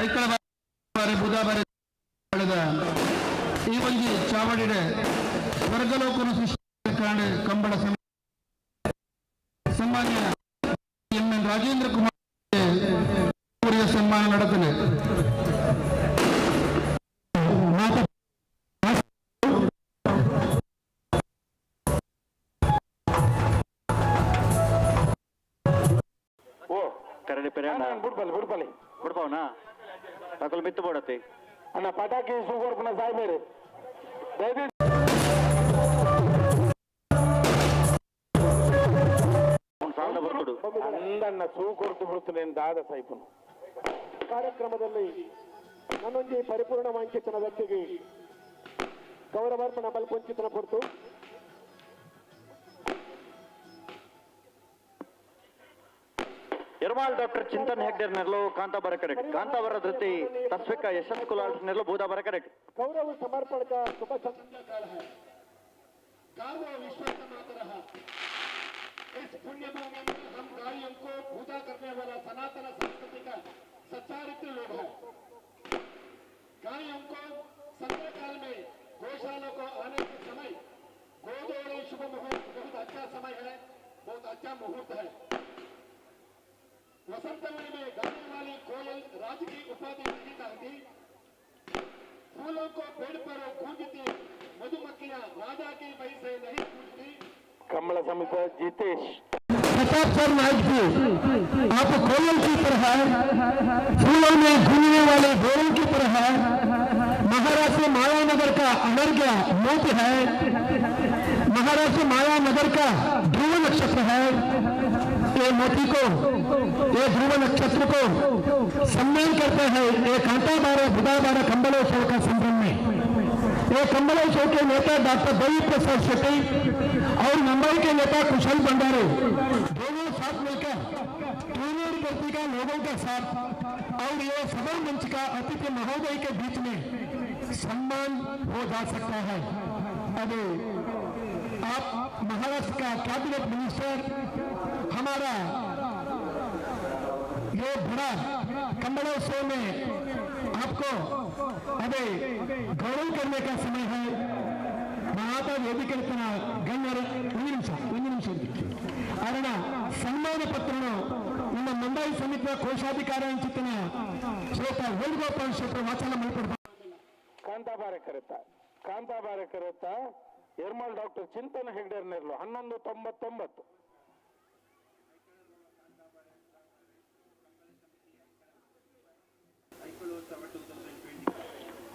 ಐಕಳ ಬಾರೆ ಬುಧಾಬಾರೆ ಕಳೆದ ಈ ಒಂಜಿ ಚಾವಡಿಡೆ ಸ್ವರ್ಗಲೋಕನ ಸೃಷ್ಟಿ ಕಾಂಡೆ ಕಂಬಳ ಸಮಿತಿ ಸನ್ಮಾನ್ಯ ಎಂ ಎನ್ ರಾಜೇಂದ್ರ ಕುಮಾರ್ ಅವರಿಗೆ ಸನ್ಮಾನ ನಡೆತದೆ. ಓ ಕರಡಿ ಪೆರಾಂಡ. ಬುಡ್ಬಲ್ಲಿ ಬುಡ್ಬಲ್ಲಿ. ಬುಡ್ಪವನಾ ಅಕಲ್ ಮಿತ್ತು ಬೋಡತಿ. ಅಣ್ಣ, ಪಟಾಕಿ ಸೂಕೊರ್ಪುನ ಸಾಯ್ಬೇರು ದಯವಿಟ್ಟು. ಸಾಲದ ಬರ್ತಡು. ಅಂದಣ್ಣ ಸೂ ಕೊಡ್ತು ಬಿಡ್ತು ದಾದ ಸಾಯ್ಪುನು. ಕಾರ್ಯಕ್ರಮದಲ್ಲಿ ನನ್ನೊಂಜಿ ಪರಿಪೂರ್ಣ ವಾಂಚಿತನ ವ್ಯಕ್ತಿಗೆ ಗೌರವಾರ್ಪಣ ಬಲ್ಪೊಂಚಿತನ ಪೊರ್ತು. ಎರ್ಮಾಲ್ ಡಾಕ್ಟರ್ ಚಿಂತನ್ ಹೆಗ್ಡೆರ್ ನೆರ್ಲು ಕಾಂತಾಬರ ಕರೆಕ್ಟ್. ಕಾಂತಾಬರ ಧೃತಿ ತಸ್ವಿಕ ಯಶಸ್ ಕುಲಾಲ್ ನೆರ್ಲು ಬೂದಾಬರ ಕರೆಕ್ಟ್. गौरव समर्पण का शुभ काल है। गावो विश्व मातरः। इस पुण्य भूमि में हम गायों को पूजा करने वाला सनातन संस्कृति का सच्चारित्र की उपाधि नहीं आती। फूलों को पेड़ पर गूंजती मधुमक्खियां राजा की वही से नहीं पूछती। ಕಂಬಳ ಸಮಿತಿ ಜಿತೇಶ್. प्रताप सर नाइक जी, आप कोयल की तरह फूलों में घूमने वाले घोड़ों की तरह महाराष्ट्र मायानगर का अनर्घ्य मोती है, महाराष्ट्र मायानगर का ध्रुव नक्षत्र है। ये मोती को, ये ध्रुव नक्षत्र को सम्मान करते हैं ये कांताबारा बुधाबारा कंबलोत्सव का संभ्रम में। ये कंबलोत्सव के नेता डॉक्टर देवी प्रसाद शेट्टी और मुंबई के नेता कुशल भंडारी दोनों साथ मिलकर टूर भर्ती का लोगों के साथ और ये सभा मंच का अतिथि महोदय के बीच में सम्मान हो जा सकता है। अब आप महाराष्ट्र का कैबिनेट मिनिस्टर, हमारा ये बड़ा कंबलोत्सव में आपको अभी गौरव करने का समय है। ಮಾತಾ ವೇದಿಕೆನ ಗಣ್ಯರ ಒಂದು ನಿಮಿಷ, ಒಂದು ನಿಮಿಷ. ಅವರ ಸನ್ಮಾನ ಪತ್ರನು ನಮ್ಮ ಮುಂಬೈ ಸಮಿತಿಯ ಕೋಶಾಧಿಕಾರಿ ಅಂಚಿತನ ಶ್ವೇತ ವೇಣುಗೋಪಾಲ್ ಶೆಟ್ಟರು ವಾಚನ ಮಾಡಿಕೊಡ್ತಾರೆ. ಕಾಂತಾಬಾರೆ ಕರೆತ, ಕಾಂತಾಬಾರೆ ಕರೆತ ಎರ್ಮಾಲ್ ಡಾಕ್ಟರ್ ಚಿಂತನ ಹೆಗ್ಡೆರ್ ನೆರ್ಲು 11.99.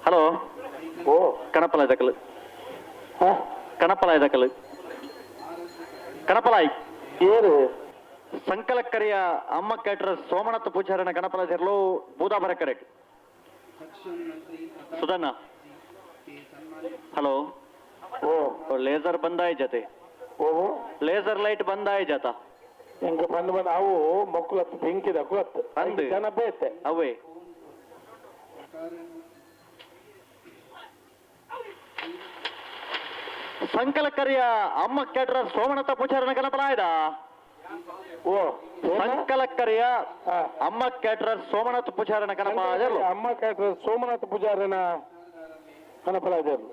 ಹಲೋ, ಓ ಕಣಪಲ ದಕಲು, ಕಣಪಲಾಯ್ ದಕಲು, ಕಣಪಲಾಯ್ ಏರು ಸಂಕಲಕ್ಕರಿಯ ಅಮ್ಮ ಕ್ಯಾಟರ್ ಸೋಮನಾಥ ಪೂಜಾರನ ಗಣಪಲ ಸೇರಲು ಬೂದಾಬರ ಕರೆಕ್ಟ್ ಸುಧನ್ನ. ಹಲೋ, ಓ ಲೇಸರ್ ಬಂದಾಯ ಜತೆ, ಓ ಲೇಸರ್ ಲೈಟ್ ಬಂದಾಯ ಜಾತ. ಎಂಕ ಬಂದು ಬಂದು ಅವು ಮೊಕ್ಕುಲತ್ತು ಬೆಂಕಿದ ಕುಲತ್ತು ಅಂದು ಜನ ಬೇತೆ ಅವೇ. ಸಂಕಲಕರಿಯ ಅಮ್ಮ ಕ್ಯಾಟರರ್ ಸೋಮನಾಥ ಪೂಜಾರನ ಗಣಪಲಾಯ್ದ. ಓ ಸಂಕಲಕರಿಯ ಅಮ್ಮ ಕ್ಯಾಟರರ್ ಸೋಮನಾಥ ಪೂಜಾರನ ಗಣಪಲಾಯರು. ಅಮ್ಮ ಕ್ಯಾಟರರ್ ಸೋಮನಾಥ ಪೂಜಾರನ ಗಣಪಲಾಯರು.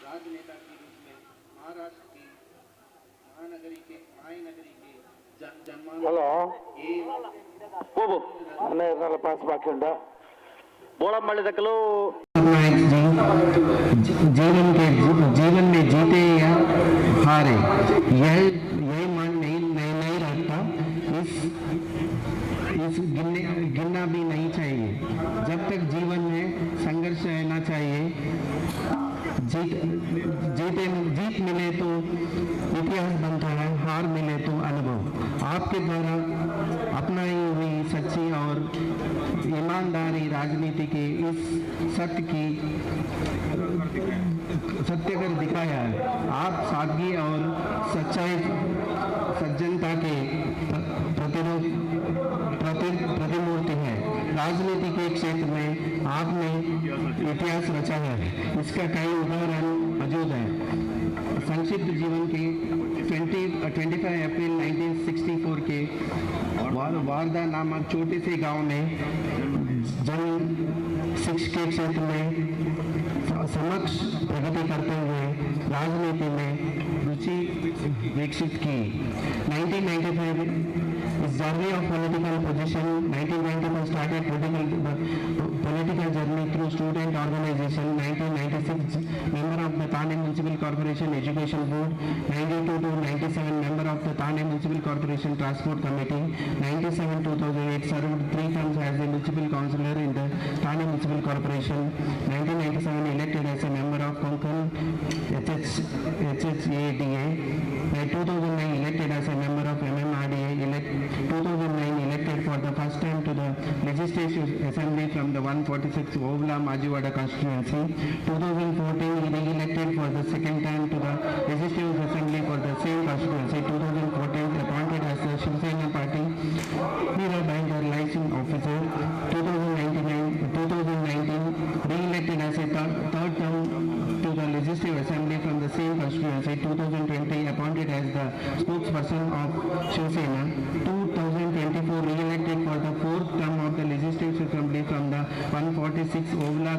राजनेता के रूप में महाराष्ट्र की महानगरी के मायानगरी के जन्मा ಹಲೋ, ಹೋಗು ಹನ್ನೆರಡು ಪಾಸ್ ಬಾಕಿ ಉಂಟಾ? ಬೋಳಂಬಳ್ಳಿ ದಕ್ಕಲು. नायक जी जीवन के जीवन में जीते या हारे यह यही मान नहीं नहीं नहीं रखता। इस इस गिनने गिनना भी नहीं चाहिए। जब तक जीवन में संघर्ष रहना चाहिए। जीत जीते जीत मिले तो इतिहास बनता है, हार मिले तो अनुभव। आपके द्वारा अपनाई हुई सच्ची और ईमानदारी राजनीति के इस सत्य की सत्य कर दिखाया है। आप सादगी और सच्चाई सज्जनता के प्रतिरूप प्रतिमूर्ति है। राजनीति के क्षेत्र में आपने इतिहास रचा है, इसका कई उदाहरण मौजूद है। संक्षिप्त जीवन के 25 अप्रैल 1964 के वारदा नामक छोटे से गांव में जन्म, शिक्षा के क्षेत्र में समक्ष प्रगति करते हुए राजनीति में रुचि विकसित की। 1995 इस journey of political position. 1995 started political journey through student organization. 1996 member of the Thane Municipal Corporation Education Board. 92 to 97 member of the Thane Municipal Corporation Transport Committee. 97 2008 served 3 terms as a municipal councillor in the Thane Municipal Corporation. 1997 elected as a member of Konkan HHADA. By 2009 elected as a member of MMRDA. 2009 elected for the first time to the Legislative Assembly from the 146 Ovla Majiwada constituency. 2014 he re-elected for the second time to the Legislative Assembly for the same constituency. 2014 appointed as the Shiv Sena Party Hero Banker Licensing Officer. 2019 re-elected as a third term to the Legislative Assembly from the same constituency. 2020 appointed as the spokesperson of Shiv Sena. 2024 re-elected for the fourth term of the Legislative Assembly from the 146 Ovla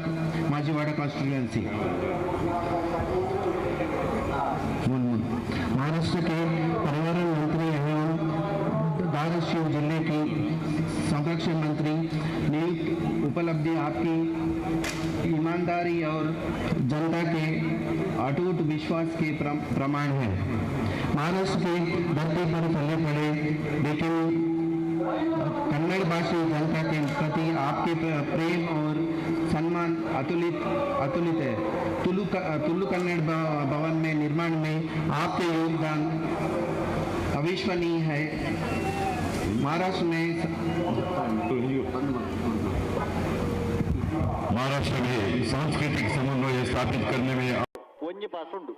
Majiwada constituency. Maharashtra के पर्यावरण मंत्री एवं धाराशिव जिले की संरक्षण आपकी ईमानदारी और जनता के अटूट विश्वास के प्रमाण है। महाराष्ट्र के धरती पर पले पड़े, लेकिन कन्नड़ भाषी जनता के प्रति आपके प्रेम और सम्मान अतुलित अतुलित है। तुलु कन्नड़ भवन में निर्माण में आपके योगदान अविश्वसनीय है। महाराष्ट्र में महाराष्ट्र में सांस्कृतिक समन्वय स्थापित करने में ಒಂಜಿ ಪಾಸ್ ಉಂಡು.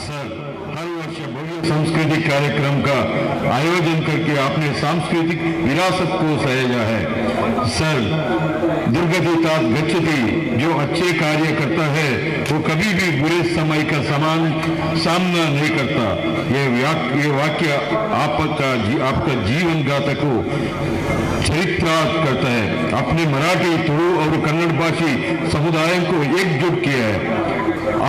सर, हर वर्ष भव्य सांस्कृतिक कार्यक्रम का आयोजन करके आपने सांस्कृतिक विरासत को सहेजा है। सर, दुर्गति तात गच्छति, जो अच्छे कार्य करता है वो कभी भी बुरे समय का सामना नहीं करता। ये वाक्य आपका जीवन गाथा को चरित्रार्थ करता है। अपने मराठी, तुलु और कन्नड़ भाषी समुदाय को एकजुट किया है।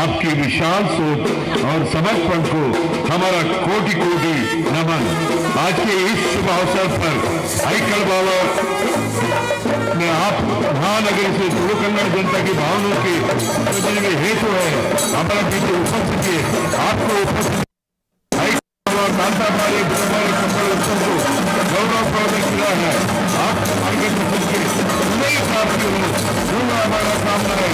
आपकी विशाल सोच और समर्पण को हमारा कोटि कोटि नमन। आज के इस शुभ अवसर पर ऐकल बाबा में आप महानगर से तुलु कन्नड़ जनता की भावनाओं के प्रयोजन में हेतु है हमारा बीच उपस्थिति, आपको उपस्थित कांताबारी बुधवारी कम्बल उत्सव को गौरव प्रदान किया है। आप मार्गदर्शन के नए साथी हो, पूरा हमारा सामना है।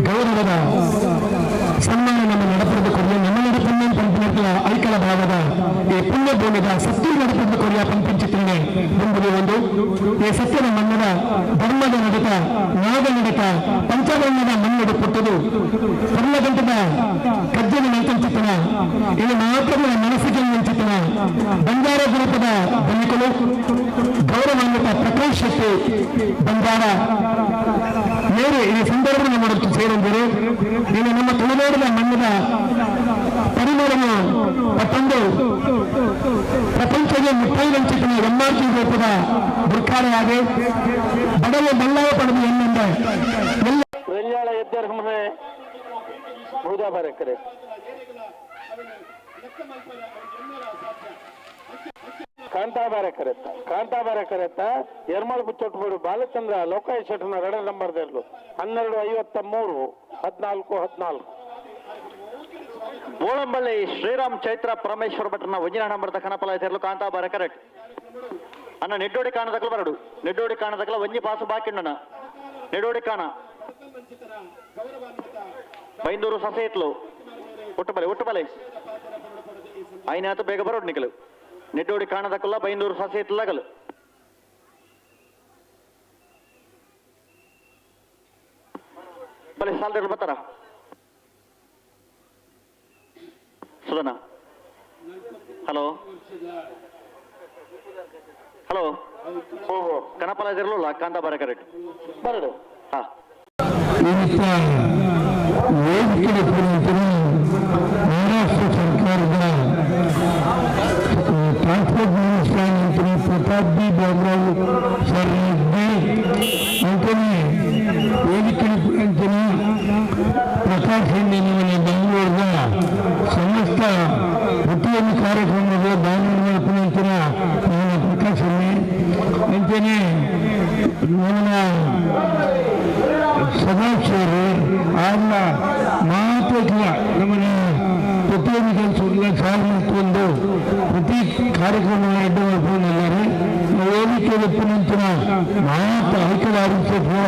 ಗೌರವದ ಸನ್ಮಾನ ನಮ್ಮ ನಡಪಡೆದ ಕೊರಿಯ ನಮ್ಮ ನಡಪನ್ನೇ ಪಂಪಿನ ಐಕಳ ಭಾಗದ ಈ ಪುಣ್ಯ ಭೂಮಿದ ಸತ್ಯ ನಡಪಡೆದ ಕೊರಿಯ ಪಂಪಿಂಚಿತ್ತನೆ ಬಂಬುದು ಒಂದು ಈ ಸತ್ಯದ ಮಣ್ಣದ ಧರ್ಮದ ನಡತ ನಾಗ ನಡತ ಪಂಚವರ್ಣದ ಮಣ್ಣು ಪುಟ್ಟದು ಪರ್ಲಗಂಟದ ಕಜ್ಜನ ನೈತಂಚಿತ್ತನ ಇಲ್ಲಿ ಮಾತ್ರ ಮನಸ್ಸಿಗೆ ನಂಚಿತ್ತನ ಬಂಜಾರ ಗುರುಪದ ಬನ್ನಿಕಲು ಗೌರವಾನ್ವಿತ ಪ್ರಕಾಶ್ ಶೆಟ್ಟಿ ಬಂಜಾರ ಮೇರೆ ಈ ಸಂದರ್ಭ ನಮ್ಮ ಸೇರೆಂದರೆ ಇನ್ನು ನಮ್ಮ ತುಳುನಾಡಿನ ಮಣ್ಣಿನ ಪರಿಮಳವನ್ನು ಪಟ್ಟೊಂದು ಪ್ರಪಂಚದ ಮುಟ್ಟೈಲಂಚಿತನ ಎಂಆರ್ಟಿ ರೂಪದ ಬುರ್ಖಾರೆಯಾಗಿ ಬಡವ ಬಲ್ಲಾವ ಪಡೆದು ಎನ್ನೆಂದ ಎಲ್ಲ ವೆಲ್ಯಾಳ ಎದ್ದರ್ಹಮೆ ಭೂಜಾ ಬರಕರೆ ಕಾಂತಾಬಾರೆ ಕರೆತ್ತ ಕಾಂತಾಬಾರೆ ಕರೆತ್ತ ಎರ್ಮಲ್ ಬುಚ್ಚೊಟ್ಟುಬೋಡು ಬಾಲಚಂದ್ರ ಲೋಕಾಯ ಶೆಟ್ಟನ ಎರಡ ನಂಬರ್ ದೆರ್ಲು 12:53 14 14. ಬೋಳಂಬಳ್ಳಿ ಶ್ರೀರಾಮ್ ಚೈತ್ರ ಪರಮೇಶ್ವರ ಭಟ್ರನ ಒಂಜಿನ ನಂಬರ್ದ ಕನಪಲ ತೆರಲು ಕಾಂತಾಬಾರೆ ಕರೆಕ್ಟ್ ಅಣ್ಣ. ನೆಡ್ಡೋಡಿ ಕಾಣದಕ್ಲ ಬರಡು, ನೆಡ್ಡೋಡಿ ಕಾಣದಕ್ಲ ಒಂಜಿ ಪಾಸು ಬಾಕಿ ಉಂಡಣ್ಣ. ನೆಡೋಡಿ ಕಾಣ ಬೈಂದೂರು ಸಸೇತ್ಲು ಒಟ್ಟುಬಲೆ ಒಟ್ಟುಬಲೆ ಐನಾತ ಬೇಗ ಬರೋಡು ನಿಕಲು ನೆಡ್ಡೋಡಿ ಕಾಣದಕ್ಕಲ್ಲ ಬೈಂದೂರು ಸಸೇತ್ಲಾಗಲು ಬಲೆ ಸಾಲದಲ್ಲಿ ಬರ್ತಾರ ಸುಧನ. ಹಲೋ ಹಲೋ ಓಹೋ ಕನಪಲ ಇರಲಿಲ್ಲ ಕಾಂತ ಬಾರ ಕರೆಕ್ಟ್ ಬರಡು. ಹಾ ವೇದಿಕೆ ಮಹಾರಾಷ್ಟ್ರ ಸರ್ಕಾರದ ಟ್ರಾನ್ಸ್ಪೋರ್ಟ್ ಮಿನಿಸ್ಟರ್ ಆಗಿರ್ತಾರೆ ಪ್ರತಾಪ್ ಬಿ ಬಾಬುರಾವ್ ಸರ್ ಅಂತಾನೆ ವೇದಿಕೆ ಅಂತಾನೆ ಪ್ರಕಾಶ್ ಹಿಂದೆ ಬೆಂಗಳೂರಿನ ಸಮಸ್ತ ಪ್ರತಿಯೊಂದು ಕಾರ್ಯಕ್ರಮದ ಬ್ಯಾನರ್ ಅಂತಾನೆ ನನ್ನ ಪ್ರಕಾಶ್ ಅಂತಾನೆ ನನ್ನ ಸದಾಶಿವರು ಆಗ ಮಾತಿಲ್ಲ ನಮ್ಮನ್ನ ಪ್ರತಿಯೊಂದು ಕೆಲಸಗಳ ಸಾಲ ಮಾಡ್ಕೊಂಡು ಪ್ರತಿ ಕಾರ್ಯಕ್ರಮ ಅಡ್ಡ ಮಾಡ್ಕೊಂಡೆಲ್ಲರೂ ವೇದಿಕೆ ನಂತರ ಮಾತ ಐಕ್ಯರಾಜ್ಯಕ್ಕೆ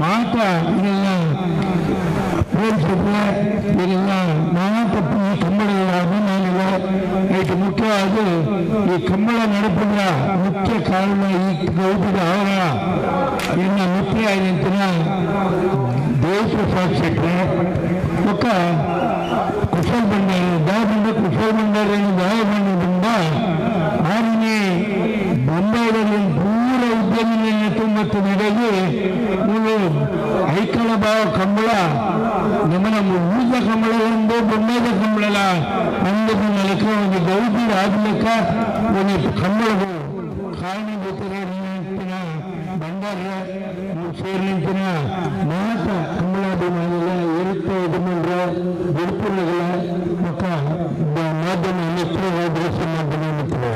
ಮಾತ ಇದೆಲ್ಲ ಪ್ರೇರಿಸಿದ್ರೆ ಇದೆಲ್ಲ ಮಾತ ಈ ಕಂಬಳದ ಅಭಿಮಾನಿಗಳು. ಇದಕ್ಕೆ ಮುಖ್ಯವಾಗಿ ಈ ಕಂಬಳ ನಡೆಪದ ಮುಖ್ಯ ಕಾರಣ ಈ ಗೌಡರ ಅವರ ಇನ್ನ ಮಿತ್ರ ಆಗಿಂತಿನ ದೇವಪ್ರಸಾದ್ ಶೆಟ್ಟಿ ಒಕ್ಕ ಕುಶಲ್ ಭಂಡಾರಿ ದಾಬಂಡ ಕುಶಲ್ ಭಂಡಾರಿ ದಾಯ ಬಂಡ ಆರನೇ ಬೊಂಬೈದಲ್ಲಿ ಪೂರ ಉದ್ಯಮಿಯನ್ನು ಮತ್ತು ನಡೆಗಿ ನೀವು ಐಕಳ ಬಾವ ಕಂಬಳ ನಮ್ಮ ನಮ್ಮ ಊದ ಕಂಬಳ ಒಂದು ಬೊಂಬೈದ ಕಂಬಳಲ ಅಂದು ಲೆಕ್ಕ ಒಂದು ಗೌಜಿ ಲೆಕ್ಕ ಒಂದು ಕಂಬಳದ ಕಾರಣಭೂತರ ಬಂಡಾರ ಸೇರಿ ನಿಂತಿನ ಮಾತ ಕಂಬಳಾಭಿಮಾನಿಗಳ ಇರುತ್ತೆ ಯಜಮಾನರ ಬಿಡುಪುರಗಳ ಮತ್ತು ಮಾಧ್ಯಮ ಮಿತ್ರರ ದೃಶ್ಯ ಮಾಧ್ಯಮ ಮಿತ್ರರೇ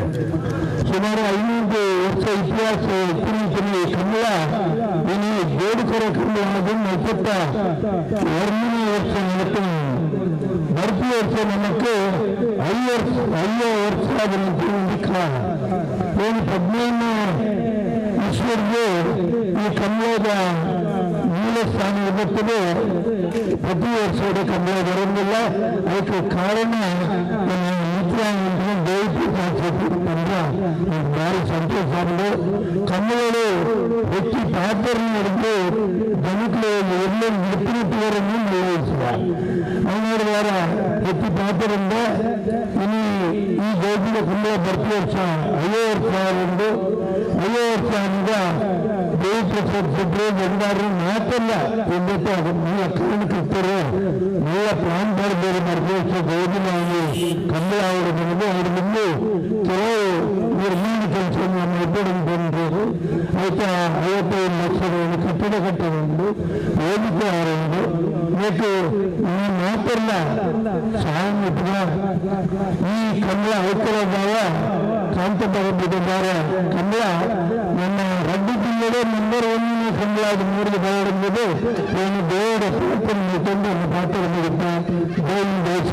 ಸುಮಾರು 500 ವರ್ಷ ಇತಿಹಾಸ ಇತ್ತಿನ ಈ ಕಂಬಳ ಇನ್ನು ಬೇಡುಕರ ಕಂಬಳ ಅನ್ನೋದನ್ನು 72ನೇ ವರ್ಷ நடக்கும். ಬರ್ತಿ ವರ್ಷ ನಮಕ್ಕೆ 5 ವರ್ಷ ಆದ ಏನು 15 ಈಶ್ವರಿಗೆ ಈ ಕಂಬಳದ ಮೂಲ ಸ್ಥಾನ ಇರುತ್ತದೆ. ಪ್ರತಿ ವರ್ಷದ ಕಂಬಳ ಬರೋದಿಲ್ಲ. ಅದಕ್ಕೆ ಕಾರಣ ನನ್ನ ಮಿತ್ರ ದೇವಿ ಭಾರಿ ಸಂತೋಷ ಆಗಿದೆ. ಕಂಬಳಗಳು ಹೆಚ್ಚು ಪಾತ್ರ ನಡೆದು ಜನಕ್ಕೆ ಎಲ್ಲ ಬಿಡುತ್ತಿರುವವರನ್ನು ನಿರ್ವಹಿಸಿದ ಅವನವರ ಹೆಚ್ಚು ಪಾತ್ರದಿಂದ ಇನ್ನು ಈ ಗೌಜಿನ ಕಂಬಳ ಪ್ರತಿ ವರ್ಷ 5 ವರ್ಷ ಒಂದು 5 ವರ್ಷ ಆದ ದೇವಿ ಪ್ರಸಾದ್ ಶೆಟ್ಟಿ ಬಂದಾರು ಮಾತೆಲ್ಲ ಎಂಬತ್ತು ಮೂಲ ಕಾರಣಕರ್ತರು ಮೂಲ ಪ್ಲಾನ್ ಬೇರೆ ಪ್ರತಿ ವರ್ಷ ಗೌಜಿನ ಕಂಬಳ ಅವರು ಬಂದು ಅವ್ರ ಮುಂದೆ ಕೆಲವು ನಿರ್ಮಾಣ ಕೆಲಸವನ್ನು ಬಂದರು. ಆಯ್ತಾ 55 ಲಕ್ಷದ ಒಂದು ಕಟ್ಟಡ ಕಟ್ಟಬಹುದು ವೇದಿಕೆ ಅವರೊಂದು ಮತ್ತು ಈ ಮಾತೆಲ್ಲ ಸಹಾಯ ಈ ಕಂಬಳ ಐಕ್ಯರಾಜ್ಯ ಕಾಂತಬಾರ ಬುಧವಾರ ಕಂಬಳ ನಮ್ಮ ರಡ್ಡು ಜಿಲ್ಲೆಗೆ ನಂಬರ್ 1 ಕಂಬಳ ಅದು ಮೂರು ಬರಡೆಂಬುದು ಏನು ದೇವರ ಪ್ರಾರ್ಥನೆ ತಂದು ಪಾತ್ರ ನೀಡುತ್ತಾ ದೇಶ.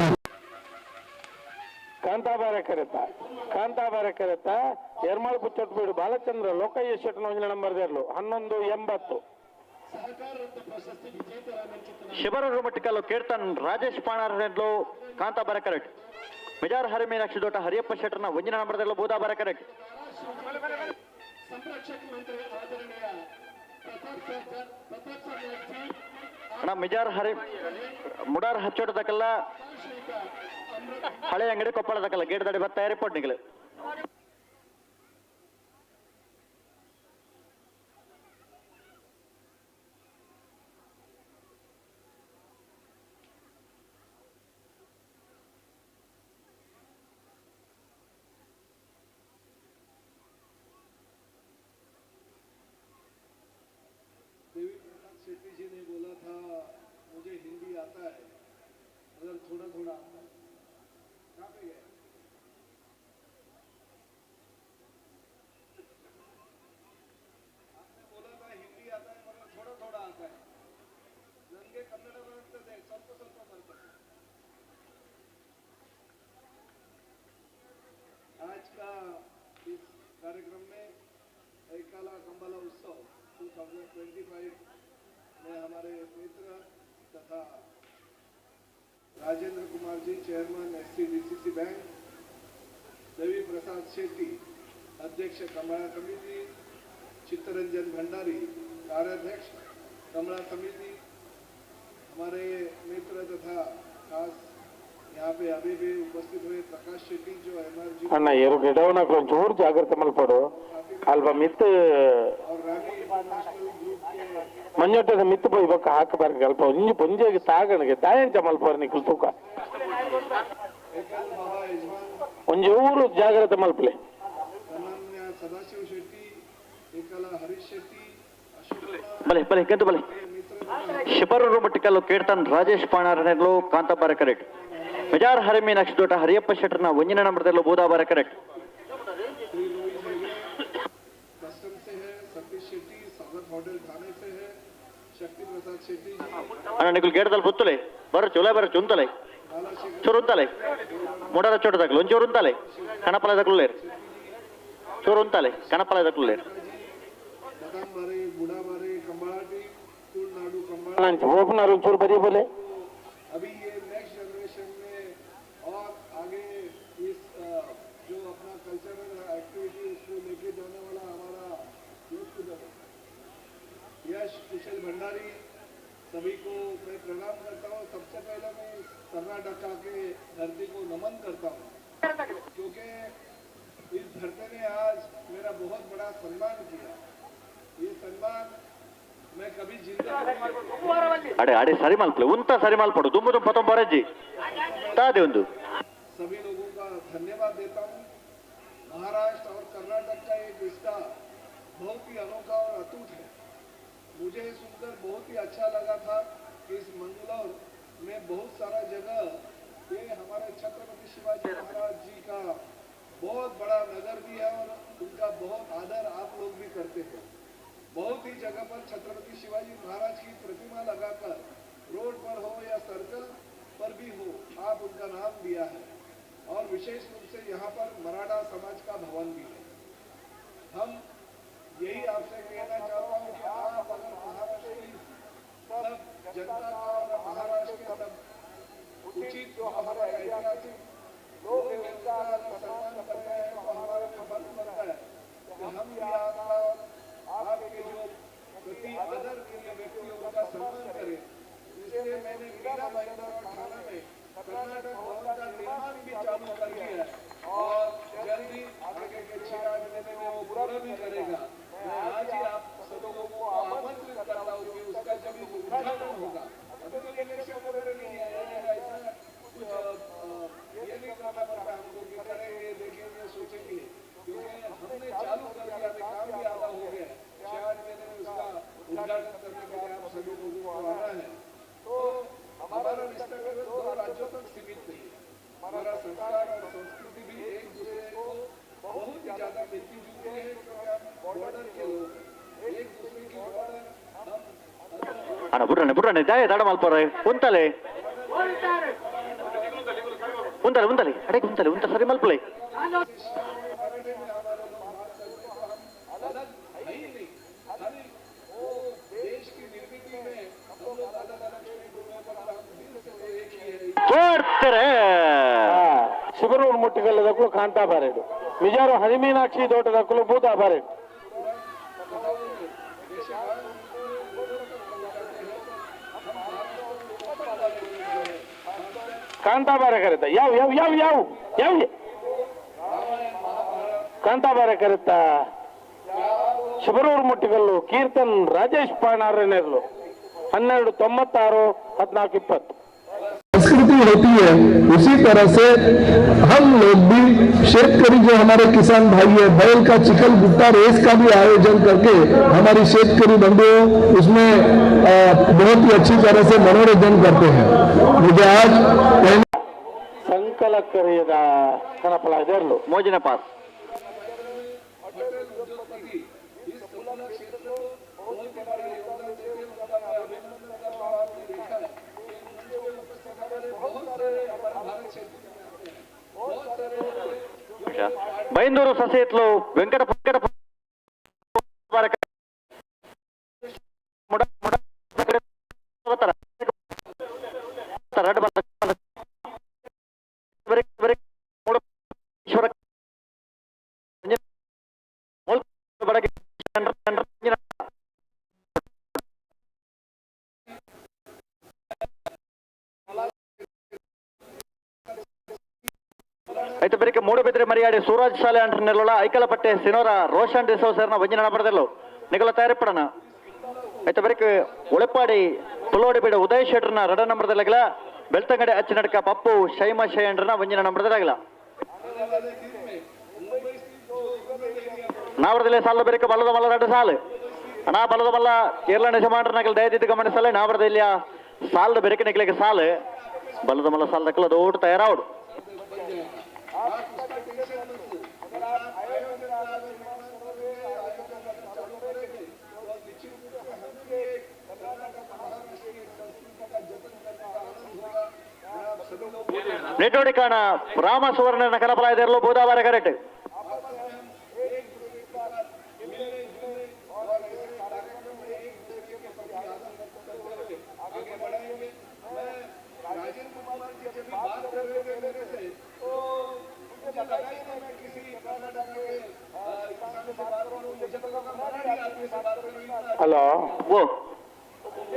ಕಾಂತಾಬಾರೆ ಕರೆತ ಕಾಂತಾಬಾರೆ ಕರೆತ ಎರ್ಮಾಳ್ ಪುಚ್ಚಟ್ಬೀಡು ಬಾಲಚಂದ್ರ ಲೋಕಯ್ಯ ಶೆಟ್ಟನ ಒಂಜಿನ ನಂಬರ್ ದೇರ್ಲು 1180. ಶಿಬರೂರು ಮಟ್ಟಿಕಲ್ಲು ಕೀರ್ತನ್ ರಾಜೇಶ್ ಪಾಣಾರ್ನೆಡ್ಲು ಕಾಂತಾಬಾರ ಕರೆಕ್ಟ್ ಮಿಜಾರ್ ಹರಿಮೀನಾಕ್ಷಿ ದೋಟ ಹರಿಯಪ್ಪ ಶೆಟ್ಟರ್ನ ಒಂಜಿನ ನಂಬರ್ದಲ್ಲೂ ಬೂದಾಬಾರ ಕರೆಕ್ಟ್. ಅಣ್ಣ ಮಿಜಾರ್ ಹರಿ ಮುಡಾರ್ ಹಚ್ಚೋಟದಕ್ಕೆಲ್ಲ ಹಳೆ ಅಂಗಡಿ ಕೊಪ್ಪಳದಕ್ಕಲ್ಲ ಗೇಟ್ ದಡಿ ಬರ್ತಾ ರಿಪೋರ್ಟ್ ನಿಗಲು. देवी प्रसाद शेट्टी जी ने बोला था मुझे हिंदी आता है मगर थोड़ा थोड़ा आता है। कहाँ पे गए? आपने बोला था हिंदी आता है मगर थोड़ा थोड़ा आता है. ನನಗೆ ಕನ್ನಡ ಬರ್ತದೆ, ಸ್ವಲ್ಪ ಸ್ವಲ್ಪ ಬರ್ತದೆ. आज का इस कार्यक्रम में ऐकाला कंबाला उत्सव 2025 में हमारे तथा Rajendra Kumar ji, chairman SC DCC bank, Devi Prasad Shetty, अध्यक्ष कमला समिति, चित्तरंजन भंडारी, कार्याध्यक्ष कमला समिति, हमारे मित्र तथा खास यहाँ पे अभी भी उपस्थित हुए प्रकाश शेट्टी जो एमआरजी ಅಣ್ಣ ಎರು ಗಿಡವನಕ್ಲು ಒಂಚೂರು ಜಾಗ್ರತೆ ಮಲ್ಪಡು ಅಲ್ಪ ಮಿತ್ತು और रानी इंटरनेशनल ग्रुप के ಮಂಜೊಟ್ಟದ ಮಿತ್ತು ಪೋಯಿ ಬೊಕ್ಕ ಹಾಕಬಾರ್ದು ಅಲ್ಪ ಒಂಜಿ ಪೊಂಜೆಗೆ ತಾಗಣಿಗೆ ದಾಯಂಚ ಮಲ್ಪೋರ್ ನಿಕ್ಲು ತೂಕ एकल बाबा यजमान ಒಂಜೂರು ಜಾಗ್ರತೆ ಮಲ್ಪಲೆ. सन्मान्य सदाशिव शेट्टी, एकला हरीश शेट्टी, ಬಲೆ ಬಲೆ ಗೆದ್ದು ಬಲೆ. ಶಿಬರೂರು ಮಟ್ಟಿಕಲ್ಲು ಕೀರ್ತನ್ ರಾಜೇಶ್ ಪಾಣಾರನೆರ್ಲು ಕಾಂತಾಬಾರ ಕರೆಕ್ಟ್. ಮೆಜಾರ್ ಹರಿಮೀನಾಕ್ಷಿ ದೋಟ ಹರಿಯಪ್ಪ ಶೆಟ್ಟರ್ನ ಒಂಜಿನ ನಂಬರ್ದಲ್ಲೂ ಬೂದಾಬಾರ ಕರೆಕ್ಟ್. श्री लोहित हेगड़े कस्टम से है, सतीश शेट्टी स्वागत होटल थाने से है, शक्ति प्रसाद शेट्टी जी, ಅಣ್ಣ ನಿಕುಲು ಗೇಟದಲ್ಲಿ ಬುತ್ತಲೆ ಬರ ಚೊಲೆ ಬರ ಚುಂತಲೆ ಚೂರು ಉಂತಾಲೆ ಮುಡರ ಚೋಟದಾಗ್ಲು ಒಂಚೂರು ಉಂತಾಲೆ ಕಣಪಲ ದಕ್ಲು ಲೇರು ಚೂರು ಉಂತಾಲೆ ಕಣಪಲ ದಕ್ಲು ಲೇರು. बदामबारे, बुढ़ाबारे, कंबाड़ा टीम, तुलनाडु कंबाड़ा ಓಪನರ್ ಒಂಚೂರು ಬರೀ ಬೋಲೆ. अभी ये नेक्स्ट जनरेशन में और आगे इस जो अपना कल्चरल एक्टिविटी उसको लेके जाने वाला हमारा यूथ यश कुशल भंडारी, सभी को मैं प्रणाम करता हूँ। सबसे पहले मैं इस कर्नाटका के धरती को नमन करता हूँ, क्योंकि इस धरती ने आज मेरा बहुत बड़ा सम्मान किया। ये सम्मान मैं कभी जिंदगी ಅಡೆ ಅಡೆ ಸರಿ ಮಲ್ಪಲೆ ಉಂತ ಸರಿ ಮಲ್ಪಡು ದುಂಬು ದುಂಬ ಪತ್ತೊಂಬರಜ್ಜಿ ತಾದೆ ಒಂದು. सभी लोगों का धन्यवाद देता हूँ। महाराष्ट्र और कर्नाटक का एक रिश्ता बहुत ही अनोखा और अटूट है। मुझे सुनकर बहुत ही अच्छा लगा था कि इस मंगलोर में बहुत सारा जगह ये हमारे छत्रपति शिवाजी महाराज जी का बहुत बड़ा नगर भी है और उनका बहुत आदर आप लोग भी करते हैं। बहुत ही जगह पर छत्रपति शिवाजी महाराज की प्रतिमा लगाकर रोड पर हो या सर्कल पर भी हो, आप उनका नाम दिया है और विशेष रूप से यहाँ पर मराठा समाज का भवन भी है। हम यही आपसे कहना चाहता हूँ कि आप अगर महाराष्ट्र की सब जनता का और महाराष्ट्र के सब उचित जो हमारे ऐतिहासिक लोग हैं उनका अगर सम्मान करते हैं तो हमारा भी फर्ज बनता है कि हम भी आपका और आपके जो प्रति आदर के लिए व्यक्ति हैं, उनका सम्मान करें। इसलिए मैंने मीरा भाईंदर और थाना में कर्नाटक भवन का निर्माण भी चालू कर दिया है और जल्दी आगे के 6-8 महीने में वो पूरा भी करेगा। मैं आज ही आप सब लोगों को आमंत्रित करता हूँ कि उसका जब उद्घाटन होगा, अभी तो इलेक्शन वगैरह नहीं है, इतना कुछ ये नहीं करना पड़ता हमको कि करेंगे, देखेंगे, सोचेंगे, क्योंकि हमने चालू कर दिया, अभी काम भी आधा हो गया है। 6-8 महीने में उसका उद्घाटन करने के लिए आप सभी लोगों को आना है। तो हमारा रिश्ता केवल दो राज्यों तक सीमित नहीं है, हमारा संस्कार और संस्कृति भी एक दूसरे को बहुत ही ज्यादा मिलती जुलती है, क्योंकि हम बॉर्डर के लोग हैं, एक दूसरे की बॉर्डर हम ಅಣ್ಣ ಬುಡ್ರಣ್ಣ ಬುಡ್ರಣ್ಣ ದಾಯ ತಡ ಮಲ್ಪೋರೆ ಉಂತಲೆ ಉಂತಲೆ ಉಂತಲೆ ಅಡೆ ಉಂತಲೆ ಉಂತ ಸರಿ ಮಲ್ಪಲೆ. मराठी में हमारे लोग बात करते हैं तो हम अलग है ही नहीं। खाली वो देश की निर्मित में हम लोग अलग अलग स्टेट हुए पर हम दिल से तो एक ही है। ತೋರ್ತಾರೆ. ಶಿಬರೂರು ಮುಟ್ಟಿಗಲ್ಲದಕ್ಕೂ ಕಾಂತಾಬಾರೇಡು ಮಿಜಾರು ಹರಿಮೀನಾಕ್ಷಿ ತೋಟದಕ್ಕೂ ಬೂದಾಬಾರೇಡು. ಕಾಂತಾಬಾರೆ ಕರೆತ ಯಾವ ಯಾವ ಯಾವ ಯಾವ ಯಾವ ಕಾಂತಾಬಾರೆ ಕರೆತ ಶಿಬರೂರು ಮುಟ್ಟಿಗಲ್ಲು ಕೀರ್ತನ್ ರಾಜೇಶ್ ಪಾಣಾರನೆರ್ಲು 12:96 14:20. संस्कृति होती है उसी तरह से हम लोग भी शेतकरी जो हमारे किसान भाई है, बैल का चिकल गुट्टा रेस का भी आयोजन करके हमारी शेतकरी बंधुओं उसमें बहुत ही अच्छी तरह से मनोरंजन करते हैं। मुझे आज कहने ಸಂಕಲಕರಿಯದ ಕಣಪಲ ಇದೆರ್ಲು ಮೋಜಿನ ಪಾಸ್. होटल उद्योगपति इस कमला क्षेत्र को बहुत ही बड़ा योगदान देते हैं, उनका मैं अभिनंदन करता हूँ। आपने देखा है कि मंच पे उपस्थित हमारे बहुत सारे हमारे भारत क्षेत्र में आते हैं, बहुत सारे जो ಬೈಂದೂರು ಸಸೇತ್ಲು ವೆಂಕಟ ವೆಂಕಟ ಐತ ಬೆರಿಕೆ ಮೂಡುಬಿದ್ರೆ ಮರಿಯಾಡಿ ಸೂರಜ್ ಶಾಲೆ ಅಂಟರ್ನೆಲ್ಲ ಐಕಲಪಟ್ಟೆ ಸಿನೋರ ರೋಷನ್ ಡಿಸೋಸರ್ನ ಒಂಜಿನ ನಂಬರ್ದಲ್ಲೋ ನಿಗಲ ತಯಾರಿಪಡಣ. ಐತ ಬೆರಿಕೆ ಉಳೆಪಾಡಿ ಪುಲೋಡಿ ಬೀಡ ಉದಯ್ ಶೆಟ್ರನ ರಡ ನಂಬರ್ದಲ್ಲಾಗಲ ಬೆಳ್ತಂಗಡೆ ಅಚ್ಚಿನಡ್ಕ ಪಪ್ಪು ಶೈಮ ಶೈಂಡ್ರನ ಒಂಜಿನ ನಂಬರ್ದಲ್ಲಾಗಲ. ನಾವರದಲ್ಲಿ ಸಾಲು ಬೆರಿಕೆ ಬಲ್ಲದ ಮಲ್ಲ ರಡ್ಡು ಸಾಲು ಅಣ್ಣ ಬಲದ ಮಲ್ಲ ಕೇರಳ ಯಜಮಾನರನಾಗಲ್ ದಯದಿದ್ದು ಗಮನಿಸಲ್ಲ. ನಾವರದಲ್ಲಿ ಸಾಲದ ಬೆರಕೆ ನಿಗ್ಲಿಕ್ಕೆ ಸಾಲು ಬಲದ ಮಲ್ಲ ಸಾಲ ದಕ್ಕಲ ದೊಡ್ಡ ತಯಾರಾವಡು. ನೆಟ್ಟೋಡಿ ಕಾಣ ರಾಮ ಸುವರ್ಣ ಕನಪಲಾಯದರಲು ಬೋದಾವಾರ ಕರೆಕ್ಟ್. ಹಲೋ ಓ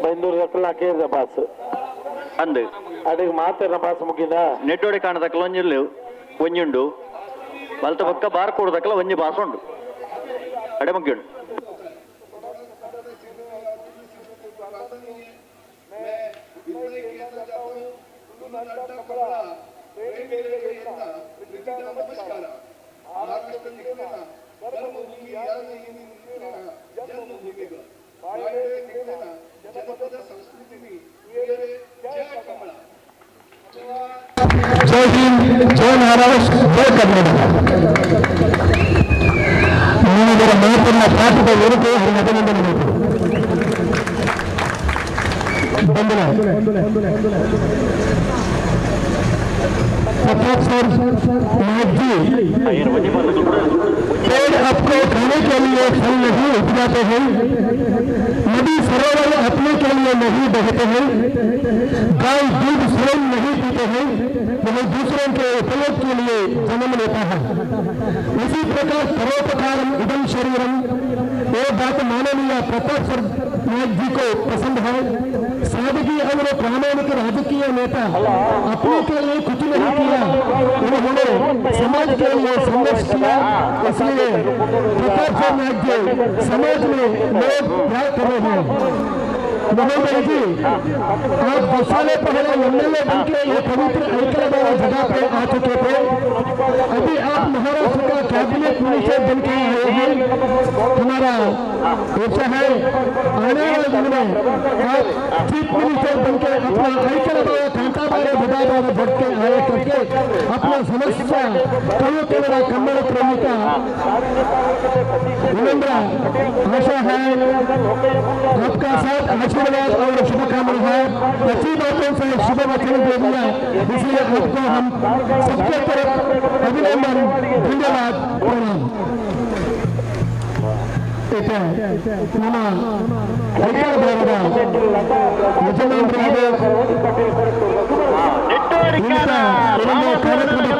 ಬೈಂದೂರು ದಕ್ಕಲ ಕೇರ್ದ ಬಾಸ್ ಅಂದು ಅಡಿಗೆ ಮಾತಾಡ ಬಾಸ್ ಮುಗಿದ ನೆಟ್ಟೋಡಿ ಕಾಣದಕ್ಕಲ ಒಂಜಿಲ್ಲು ಒಂಜುಂಡು ಬಲ್ತ ಪಕ್ಕ ಬಾರ್ ಕೂಡದಕ್ಕಲ ಒಂಜಿ ಬಾಸ್ ಉಂಡು ಅಡೆ ಮುಗಿಯುಂಡು. ಜೈ ಹಿಂದ್, ಜೈ ಮಹಾರಾಷ್ಟ್ರ, ಜೈ ಕರ್ನಾಟಕ. ನೀವಿದರ ಮಾತನ್ನ ಪಾಠದ ಏರಿಕೆ ಅಭಿನಂದನೆ ಬಂಧನ प्रताप सर नायक जी, पेड़ अपने खाने के लिए फल नहीं उपजाते हैं, नदी सरोवर अपने के लिए नहीं बहते हैं, गाय दूध स्वयं नहीं पीते हैं, वह दूसरों के उपयोग के लिए जन्म लेता है। इसी प्रकार परोपकारम इदम शरीरम, ये बात माननीय प्रताप सर नायक जी को पसंद है। सादगी और प्रामाणिक राजकीय नेता अपने के लिए कुछ नहीं किया, उन्होंने समाज के लिए संघर्ष किया। इसलिए प्रताप सर नायक जी समाज में लोग प्यार कर रहे हैं। महोदय जी, आप 2 साल पहले एमएलए बन के ये पवित्र ऐकलबाव जगह पे आ चुके थे। अभी आप महाराष्ट्र का कैबिनेट मिनिस्टर बन के आए हैं। हमारा ऐसा है आने वाले दिन में आप चीफ मिनिस्टर बन के अपना ऐकलबाव कांताबारे बुदाबारे बढ़ के आए करके अपना समस्या कलु कन्नड़ कम्बल प्रेमी का विनम्र आशा है। आपका साथ आशीर्वाद और शुभकामना है। अच्छी बातों से शुभ वचन दे दिया, इसलिए आपको हम सबके तरफ अभिनंदन, धन्यवाद, प्रणाम। ನಮ್ಮ ಐಕಳಬಾವದ ಯಜಮಾನರಾದ ಕಾರ್ಯಕ್ರಮದ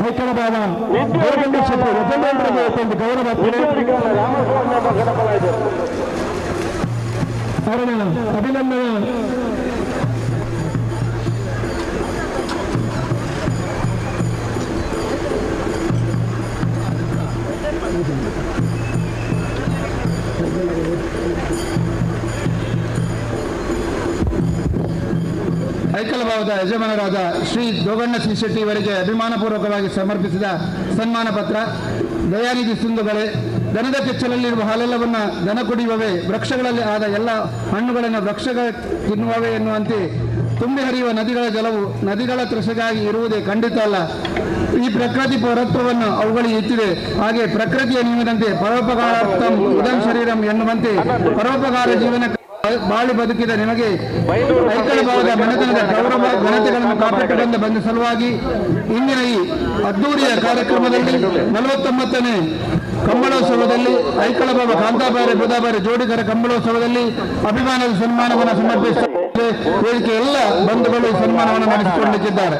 ಐಕಳಬಾವ ಗೋವಿಂದ ಶೆಟ್ಟಿ ಯಜಮಾನರಿಗೆ ಒಂದು ಗೌರವ ಅವರ ಅಭಿನಂದನೆ. ಐಕಲಭಾವದ ಯಜಮಾನರಾದ ಶ್ರೀ ದೋಗಣ್ಣ ಸಿ ಶೆಟ್ಟಿ ಇವರಿಗೆ ಅಭಿಮಾನಪೂರ್ವಕವಾಗಿ ಸಮರ್ಪಿಸಿದ ಸನ್ಮಾನ ಪತ್ರ. ದಯಾನಿಧಿ ಸಿಂಧುಗಳೇ, ದನದ ಕೆಚ್ಚಲಲ್ಲಿರುವ ಹಾಲೆಲ್ಲವನ್ನ ದನ ಕುಡಿಯುವವೇ, ವೃಕ್ಷಗಳಲ್ಲಿ ಆದ ಎಲ್ಲ ಹಣ್ಣುಗಳನ್ನು ವೃಕ್ಷಗಳ ತಿನ್ನುವವೇ ಎನ್ನುವಂತೆ ತುಂಬಿ ಹರಿಯುವ ನದಿಗಳ ಜಲವು ನದಿಗಳ ತೃಷೆಗಾಗಿ ಇರುವುದೇ ಖಂಡಿತ ಅಲ್ಲ. ಈ ಪ್ರಕೃತಿ ಪೌರತ್ವವನ್ನು ಅವುಗಳಿಗೆ ಇಟ್ಟಿದೆ. ಹಾಗೆ ಪ್ರಕೃತಿಯ ನಿಯಮದಂತೆ ಪರೋಪಕಾರಾರ್ಥಂ ಇದಂ ಶರೀರಂ ಎನ್ನುವಂತೆ ಪರೋಪಕಾರ ಜೀವನ ಬಾಳಿ ಬದುಕಿದ ನಿಮಗೆ ಐಕಳಭಾವದ ಮನೆತನದ ಗೌರವ ಘನತೆಗಳನ್ನು ಕಾಪಾಡಿ ಬಂದ ಸಲುವಾಗಿ ಇಂದಿನ ಈ ಅದ್ದೂರಿಯ ಕಾರ್ಯಕ್ರಮದಲ್ಲಿ 49ನೇ ಕಂಬಳೋತ್ಸವದಲ್ಲಿ ಐಕಳಭಾವ ಕಾಂತಾಬಾರೆ ಬುಧಾಬಾರೆ ಜೋಡಿಗರ ಕಂಬಳೋತ್ಸವದಲ್ಲಿ ಅಭಿಮಾನದ ಸನ್ಮಾನವನ್ನು ಸಮರ್ಪಿಸುತ್ತಾರೆ. ವೇದಿಕೆ ಎಲ್ಲ ಬಂಧುಗಳು ಸನ್ಮಾನವನ್ನು ನಡೆಸಿಕೊಂಡಿದ್ದಾರೆ.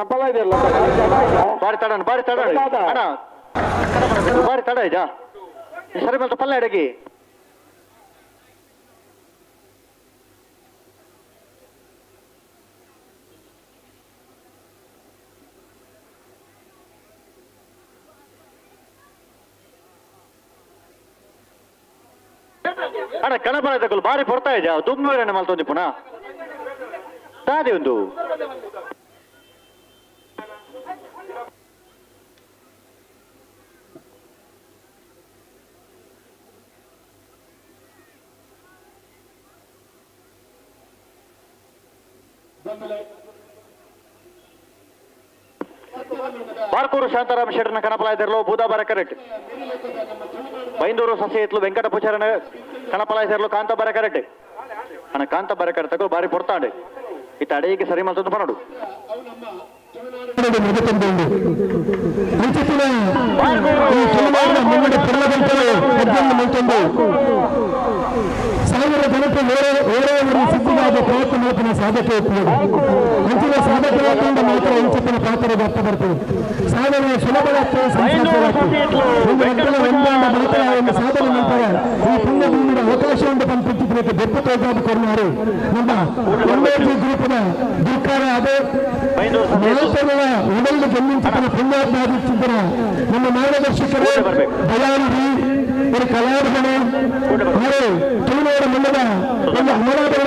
ಕಣಪಲ ಇದೆಯಲ್ಲ. ಬಾರಿ ತಡ, ಬಾರಿ ತಡ ಅಣ್ಣ, ಬಾರಿ ತಡ ಇದ್ಯಾ? ಸರಿ ಬಂತು ಪಲ್ಲೆ ಅಡಗಿ. ಅಣ್ಣ ಕಣಪಲ ತಗೊಳ್ಳು, ಬಾರಿ ಪೊರ್ತಾ ಇದೆಯಾ? ದುಮ್ಮು ಮಲ್ತೊಂದಿ ಪುನಃ ತಾದಿ ಒಂದು. ಬಾರ್ಕೂರು ಶಾಂತಾರಾಮ ಶೆಟ್ಟರ್ನ ಕಣಪಲಾಯ್ದಿರಲು ಬೂದಾಬಾರ ಕರೆಕ್ಟ್. ಬೈಂದೂರು ಸಸಿಹಿತ್ಲು ವೆಂಕಟ ಪೂಜಾರನ ಕಣಪಲಾಯ್ದಿರಲು ಕಾಂತಾಬಾರ ಕರೆಕ್ಟ್. ಅಣ್ಣ ಕಾಂತಾಬಾರ ಕರೆಕ್ಟ್ ತಗೋ, ಬಾರಿ ಪೊರ್ತಾಂಡೆ ಇತ್ತ ಅಡಿಗೆ ಸರಿ ಮಲ್ತೊಂದು ಪನೋಡು. ಸಾವಿರ ಜನಕ್ಕೆ ಓರೇ ಸಿದ್ಧವಾದ ಪ್ರಯತ್ನ ಮಲ್ಪನ ಸಾಧಕ ಅಂಚಿನ ಸಾಧಕ ಮಾತ್ರ ಇಂಚಿತ್ತಿನ ಪಾತ್ರ ಅರ್ಥ ಬರ್ತದೆ. ಸಾಧನೆ ಸುಲಭವಾಗ್ತದೆ, ಮಾತ್ರ ಒಂದು ಸಾಧನೆ ನಂತರ ಈ ಪುಣ್ಯಭೂಮಿಯ ಅವಕಾಶವನ್ನು ಪಂಪಿಟ್ಟಿದ್ದಕ್ಕೆ ಬೆಪ್ಪು ತೋಜಾಬು ಕೊರ್ನಾರು ನಮ್ಮ ಎಂಎಜಿ ಗ್ರೂಪ್ನ ದುರ್ಕಾರ ಅದೇ ಮಾತಗಳ ಉಡಲು ಗೆಲ್ಲಿಂಚಿನ ಪುಣ್ಯಾತ್ಮಾದಿತ್ತಿದ್ದರ ನಮ್ಮ ಮಾರ್ಗದರ್ಶಕರು ದಯಾನಿಧಿ ஒரு ಕಲಾವಿದನು ಅವರು ತುಳುನಾಡ ಮಣ್ಣದ ಒಂದು ಅಮರಾವತಿಯ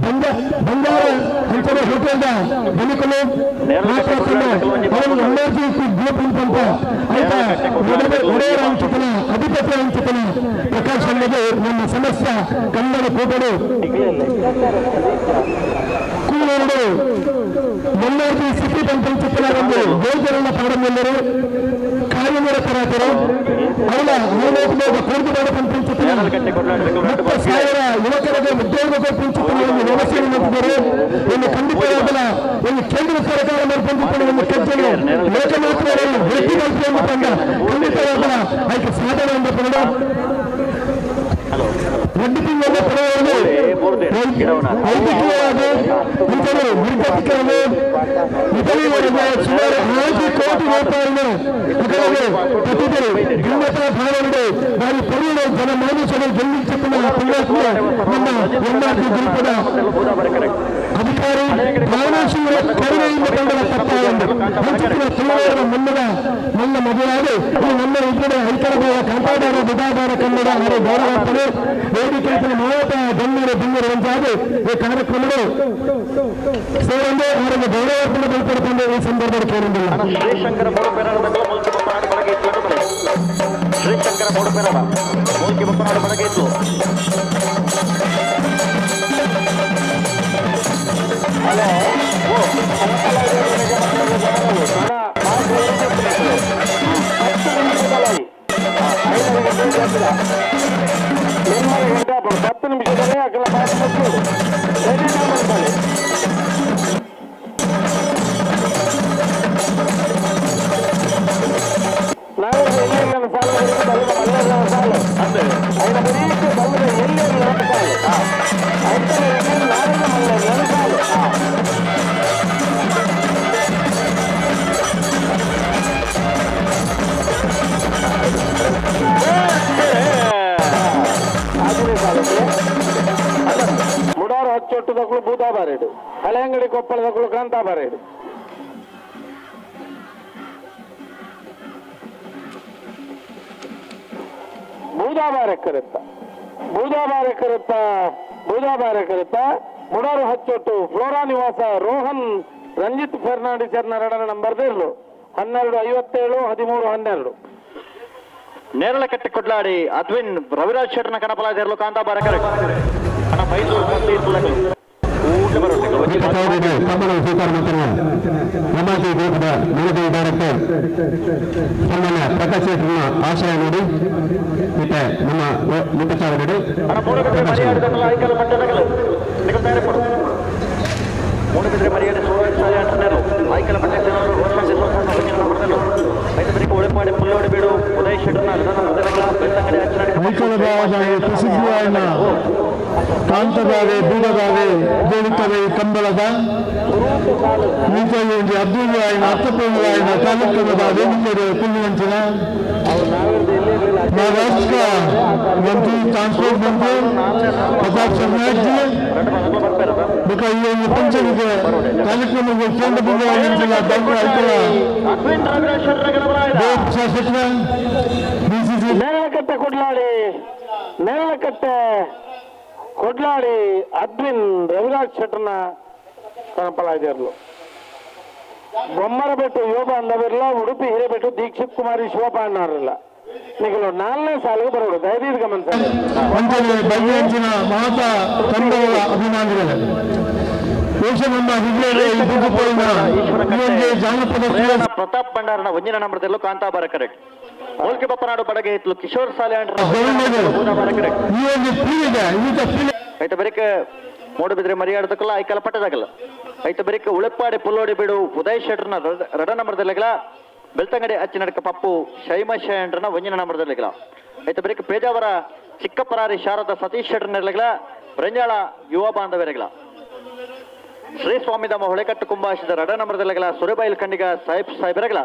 ಬಂಗಾರ ಅಂಚನೆ ಹೋಟೆಲ್ದ ಬಲಿಕಲು ಅವರು ಎಂಎಜಿ ಗ್ರೂಪ್ ಅಂತ ಆಯ್ತಾ ಒಡೆಯರ ಅಂಚಿತನ ಅಧಿಪತಿ ಅಂಚಿತನ ಪ್ರಕಾಶ್ ಅನ್ನೋದು ನಮ್ಮ ಸಮಸ್ತ ಕನ್ನಡ ಕೂಟರು ಕೂಲೂರು ಎಂಎಜಿ ಸಿಟಿ ಪಂಚಾಯತ್ನ ಒಂದು ಯೋಜನೆಯ ಪ್ರಾರಂಭ ಕಾರ್ಯನಿರತರಾದರು. ಅವರ ಕೂರ್ದುಬಾಡ ಪಂಚಾಯತ್ನ 30,000 ಯುವಕರಿಗೆ ಉದ್ಯೋಗ ಕಲ್ಪಿಸುತ್ತಿರುವ ಒಂದು ವ್ಯವಸ್ಥೆಯನ್ನು ಮಾಡಿದ್ದಾರೆ. ಒಂದು ಖಂಡಿತವಾಗಲ ಒಂದು ಕೇಂದ್ರ ಸರ್ಕಾರ ಪಂಚಾಯತ್ ಒಂದು ಕಜ್ಜಲು ಲೋಕಮಾತ್ರ ವೃತ್ತಿ ಕಲ್ಪನೆಯನ್ನು ತಂದ ಖಂಡಿತವಾಗಲ ಅದಕ್ಕೆ ಸಾಧನೆ ಎಂದು ಪಡೆದ ಒಂದು ತಿಂಗಳ ಪಡೆಯುವುದು ವೈದ್ಯಕೀಯವಾಗಿ ಇತರೆ ನಿರ್ಗತಿಕರಿಗೆ ಇತರೆಯವರಿಗೆ ಸುಮಾರು 5 ಕೋಟಿ ರೂಪಾಯಿಯನ್ನು ಇದರಲ್ಲಿ ಪ್ರತಿದಿನ ಭಿನ್ನತಾ ಭಾವನೆ ಬಾರಿ ಪರಿಣ ಜನಮಾನಸರು ಗೆಲ್ಲಿಸುತ್ತಿರುವ ಪುಣ್ಯಾತ್ಮ ನಮ್ಮ ಎಂಆರ್ಪಿ ಗ್ರೂಪದ ಅಧಿಕಾರಿ ಭಾವನಾಶಿಗಳ ಕರುಣೆಯಿಂದ ಕಂಡರ ತಪ್ಪಾಗಂದು ಹಂಚಿನ ತುಳುವರ ಮುನ್ನದ ನನ್ನ ಮಗುವಾದ ಈ ನಮ್ಮ ಇಬ್ಬರ ಐಕರಬಾರ ಕಾಂತಾಬಾರ ಬುಧಾಬಾರ ಕನ್ನಡ ಅವರ ಗೌರವಾರ್ಪಣೆ ವೇದಿಕೆ ಮಾವತ ಗಣ್ಯರು ಬಿಂಗರು ಒಂದಾದ ಈ ಕಾರ್ಯಕ್ರಮಗಳು ಸೇರಂದು ಅವರಿಗೆ ಗೌರವಾರ್ಪಣೆ ಬಲ್ಪಡಿಕೊಂಡು ಈ ಸಂದರ್ಭದಲ್ಲಿ ಕೇಳಿಲ್ಲ. ಶ್ರೀಶಂಕರ ಮೂಡುಪೆರಡ ಮೂಲ್ಕಿ ಬೊಪ್ಪನಾಡು ಬಡಗೇತ್ಲು. ಶ್ರೀಶಂಕರ ಮೂಡುಪೆರಡ ಮೂಲ್ಕಿ ಬೊಪ್ಪನಾಡು ಬಡಗೇತ್ಲು. ಹಲೋ ಗಂಟೆ 10 ನಿಮಿಷದಲ್ಲಿ ಅಗಲ ರೆಡಿ ಮಾಡ್ಕೊಳ್ಳಿ. ನಾವು ಎಲ್ಲಿ ಸಾಲು ಬಲ್ಲದ ಸಾಲು ಐನ ಬರೀ ಬಲ್ಲದ ಎಲ್ಲಿ ಸಾಲು ಐತರೆ ನಾಳೆ ಮಲ್ಲ ಸಾಲು. ಮುಡಾರು ಹಚ್ಚೊಟ್ಟುದಕ್ಕಳು ಬೂದಾಬಾರೇಡು, ಹಳೆಯಂಗಡಿ ಕೊಪ್ಪಳದಕ್ಕಳು ಕಾಂತಾಬಾರೇಡು. ಬೂದಾಬಾರೆಕ್ಕರತ್ತ ಬೂದಾಬಾರೆಕ್ಕರತ್ತ ಬೂದಾಬಾರೆಕ್ಕರತ್ತ ಮುಡಾರು ಹಚ್ಚೊಟ್ಟು ಫ್ಲೋರಾ ನಿವಾಸ ರೋಹನ್ ರಂಜಿತ್ ಫೆರ್ನಾಂಡಿಸ್ ಎರಡನೇ ನಂಬರ್ ಇರಲು 12:57 13:12. ನೇರಳಕಟ್ಟೆ ಕೊಡ್ಲಾಡಿ ಅದ್ವಿನ್ ರವಿರಾಜ್ ಶೆಟ್ಟರ್ನ ಕಣಪಲಾದಿರಲು ಕಾಂತಾಬಾರ ಕರೆಕ್ಟ್. ಅಣ್ಣ ಬೈದೂರು ಕಬ್ಬಣ ಸ್ವೀಕಾರ ಮಾಡ್ತಾರೆ ಎಂಆರ್ಟಿ ಗ್ರೂಪ್ನ ಮ್ಯಾನೇಜಿಂಗ್ ಡೈರೆಕ್ಟರ್ ಸನ್ಮಾನ್ಯ ಪ್ರಕಾಶ್ ಶೆಟ್ಟರ್ನ ಆಶಯ ನೋಡಿ ಮತ್ತೆ ನಮ್ಮ ಮುಖ್ಯಸ್ಥರು. ಮೂಡುಬಿದ್ರೆ ಮರ್ಯಾದೆ ಸೂರಜ್ ಸಾಲೆ ಅಂಟನೇರು ಆಯ್ಕಲ ಪಟ್ಟೆ ರೋಷನ್ ಡಿಸೋಜ ನಂಬರ್ದಲ್ಲೂ ಐದು ಬರೀ ಉಳೆಪಾಡಿ ಪುಲ್ಲೋಡಿ ಬೀಡು ಉದಯ್ ಶೆಟ್ಟರ್ನ ಐಕಳ ಭಾವದ ಪ್ರಸಿದ್ಧಿಯಾದ ಕಾಂತಬಾವೆ ಬೂದಬಾವೆ ಜೋಡಿತವೆ ಕಂಬಳದ ಒಂಜಿ ಅದ್ದೂರಿಯಾಯಿನ ಅರ್ಥಪೂರ್ಣವಾಯಿನ ಕಾರ್ಯಕ್ರಮದ ವೇದಿಕೆಡ್ ಕುಲ್ಲುವಂಚಿನ ಮಹಾರಾಷ್ಟ್ರ ಮಂತ್ರಿ ಟ್ರಾನ್ಸ್ಪೋರ್ಟ್ ಮಂತ್ರಿ ಪ್ರತಾಪ್ ಸರ್ನಾಯ್ಕ್ ಜಿ ಬೊಕ ಈ ಒಂದು ಪಂಚಮಿಗೆ ಕಾರ್ಯಕ್ರಮಕ್ಕೆ ಕೇಂದ್ರ ಬಿಂದುವಾದಂಚಿನ ಡಾಕ್ಟರ್ ಐಕಳ ಶಾಸಕರ ಬಿಸಿಸಿ ನೇರಳಕಟ್ಟೆ ಕೊಡ್ಲಾಡಿ, ನೇರಳಕಟ್ಟೆ ಕೊಡ್ಲಾಡಿ ಅದ್ವಿನ್ ರವಿರಾಜ್ ಶೆಟ್ಟರ್ನ ಕಣಪಲಾಜರ್ಲು. ಬೊಮ್ಮರಬೆಟ್ಟು ಯೋಗ ಅಂದವಿರ್ಲ, ಉಡುಪಿ ಹಿರೇಬೆಟ್ಟು ದೀಕ್ಷಿತ್ ಕುಮಾರಿ ಶಿವಪ್ಪ ಅಣ್ಣವರಿಲ್ಲ. ನಿಗಲು ನಾಲ್ಕನೇ ಸಾಲಿಗೆ ಬರೋಡು, ದಯದೀರ್ಘ ಗಮನಿಸಿ. ಅಂಚನೆ ಬಗ್ಗೆಂಚಿನ ಮಾತ ಕಂಬಳ ಅಭಿಮಾನಿಗಳು ನಮ್ಮ ಜಾನಪದ ಪ್ರತಾಪ್ ಭಂಡಾರನ ಒಂಜಿನ ನಂಬರ್ದಲ್ಲೂ ಕಾಂತಾಬಾರ ಕರೆಕ್ಟ್. ಮೂಲ್ಕಿ ಬಪ್ಪನಾಡು ಬಡಗೆ ಹಿತ್ಲು ಕಿಶೋರ್ ಸಾಲೆ ಐತ ಬರಿಕ ಮೂಡುಬಿದ್ರೆ ಮರಿಯಾಡದಕ್ಕಲ್ಲ ಐಕಲ ಪಟ್ಟದಾಗಲ್ಲ. ಐತ ಬರಿಕ ಉಳೆಪ್ಪಾಡಿ ಪುಲ್ಲೋಡಿ ಬೀಡು ಉದಯ್ ಶೆಟ್ಟರ್ನ ರಡ ನಂಬರ್ದಲ್ಲಿಗಲ, ಬೆಳ್ತಂಗಡಿ ಅಚ್ಚಿನಡಕ ಪಪ್ಪು ಶೈಮ ಶೆಂಡ್ರನ ಒಂಜಿನ ನಂಬರ್ದಲ್ಲಿಗಲ. ಐತ ಬರಿಕ ಪೇಜಾವರ ಚಿಕ್ಕಪರಾರಿ ಶಾರದ ಸತೀಶ್ ಶೆಟ್ಟರ್ನಿರ್ಲಿಗಲ, ಬ್ರಂಜಾಳ ಯುವ ಬಾಂಧವರಿಗಲ. ಶ್ರೀ ಸ್ವಾಮಿಧಾಮ ಹೊಳೆಕಟ್ಟು ಕುಂಬಾಶದ ರಡ ನಂಬರ್ದಲ್ಲಿಗಲ ಸುರಬೈಲ್ ಖಂಡಿಗ ಸಾಹೇಬ್ ಸಾಹೇಬರಗಲ.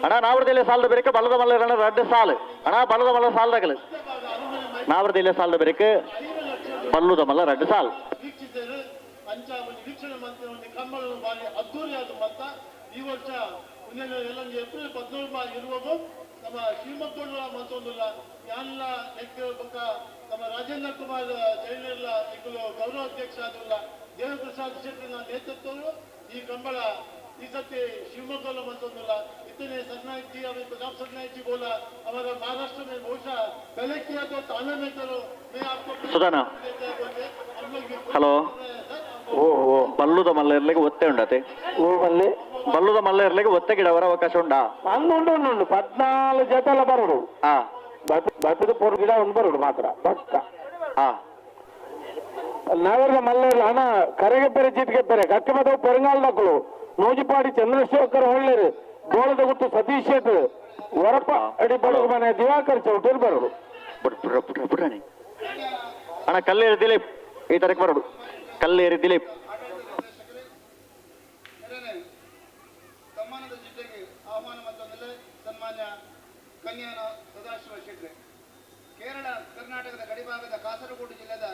ಅಣ್ಣ ನಾವರದಿಲ್ಲ ಸಾಲದ ಬೆರಕ ಬಲದ ಮಲ್ಲ ರಡ್ಡು ಸಾಲು ಅಣ್ಣ ಬಲದ ಮಲ್ಲ ಸಾಲದಾಗಲು ನಾವರದಿಲ್ಲ ಸಾಲದ ಬೆರಕ ಬಲ್ಲುದ ಮಲ್ಲ ರಡ್ಡು ಸಾಲು. ಈ ವರ್ಷ ಏಪ್ರಿಲ್ 14 ಇರುವಾಗ ನಮ್ಮ ಶಿವಮೊಗ್ಗ ಮತ್ತೊಂದಿಲ್ಲ ಯಾನ್ಲ ನೆಕ್ ಬೊಕ್ಕ ನಮ್ಮ ರಾಜೇಂದ್ರ ಕುಮಾರ್ ಜೈಲಿರ್ಲ ಇಕ್ಕಲು ಗೌರವ ಅಧ್ಯಕ್ಷ ಆದಿಲ್ಲ ದೇವಪ್ರಸಾದ್ ಶೆಟ್ಟಿನ ನೇತೃತ್ವವು ಈ ಕಂಬಳ ಈ ಸತಿ शिवमोग्गा मತ್ತೊಂದಿಲ್ಲ. इतने सरनाईक जी अभी प्रताप सरनाईक जी बोला हमारा महाराष्ट्र में बहुशा पहले किया तो ताना में करो मैं आपको ಸುಧಾನ ಹಲೋ ಓ ಬಲ್ಲುದ ಮಲ್ಲ ಇರ್ಲಿಕ್ಕೆ ಒತ್ತೆ ಉಂಡತೆ ಓ ಬಲ್ಲೆ ಬಲ್ಲುದ ಮಲ್ಲ ಇರ್ಲಿಕ್ಕೆ ಒತ್ತೆ ಗಿಡವರ ಅವಕಾಶ ಉಂಡಾ? ಅಂದು ಉಂಡು ಉಂಡು ಉಂಡು 14 ಜೊತೆ ಎಲ್ಲ ಬರೋಡು. ಬತ್ತದ ಪೊರು ಗಿಡ ಒಂದು ಬರೋಡು ಮಾತ್ರ ಪಕ್ಕ. ನಾವೆಲ್ಲ ಮಲ್ಲ ಹಣ ಕರೆಗೆ ಪೆರೆ ಚೀಟಿಗೆ ಪೆರೆ ಕಕ್ಕಮದ ಪೆರಂಗಾಲ್ದಕ್ಕಳು ನೂಜಿಪಾಡಿ ಚಂದ್ರಶೇಖರ್ ಹೊಳ್ಳೇರು ಗೋಳದ ಗುಟ್ಟು ಸತೀಶ್ ಶೆಟ್ ವರಪ್ಪ ಅಡಿ ಬಡಗು ಮನೆ ದಿವಾಕರ್ ಚೌಟೇರು ಬರೋಡು. ಪುಟ್ರಾಣಿ ಅಣ್ಣ ಕಲ್ಲೇರಿ ದಿಲೀಪ್ ಈ ತಾರೀಕು ಬರೋಡು. ಕಲ್ಲೇರಿ ದಿಲೀಪ್ ಸಮ್ಮಾನದ ಜಿಲ್ಲೆಗೆ ಆಹ್ವಾನ ಮತ್ತೊಂದಲ್ಲ ಸನ್ಮಾನ್ಯ ಕನ್ಯಾನ ಸದಾಶಿವ ಶೆಟ್ರೆ. ಕೇರಳ ಕರ್ನಾಟಕದ ಗಡಿಭಾಗದ ಕಾಸರಗೋಡು ಜಿಲ್ಲೆದ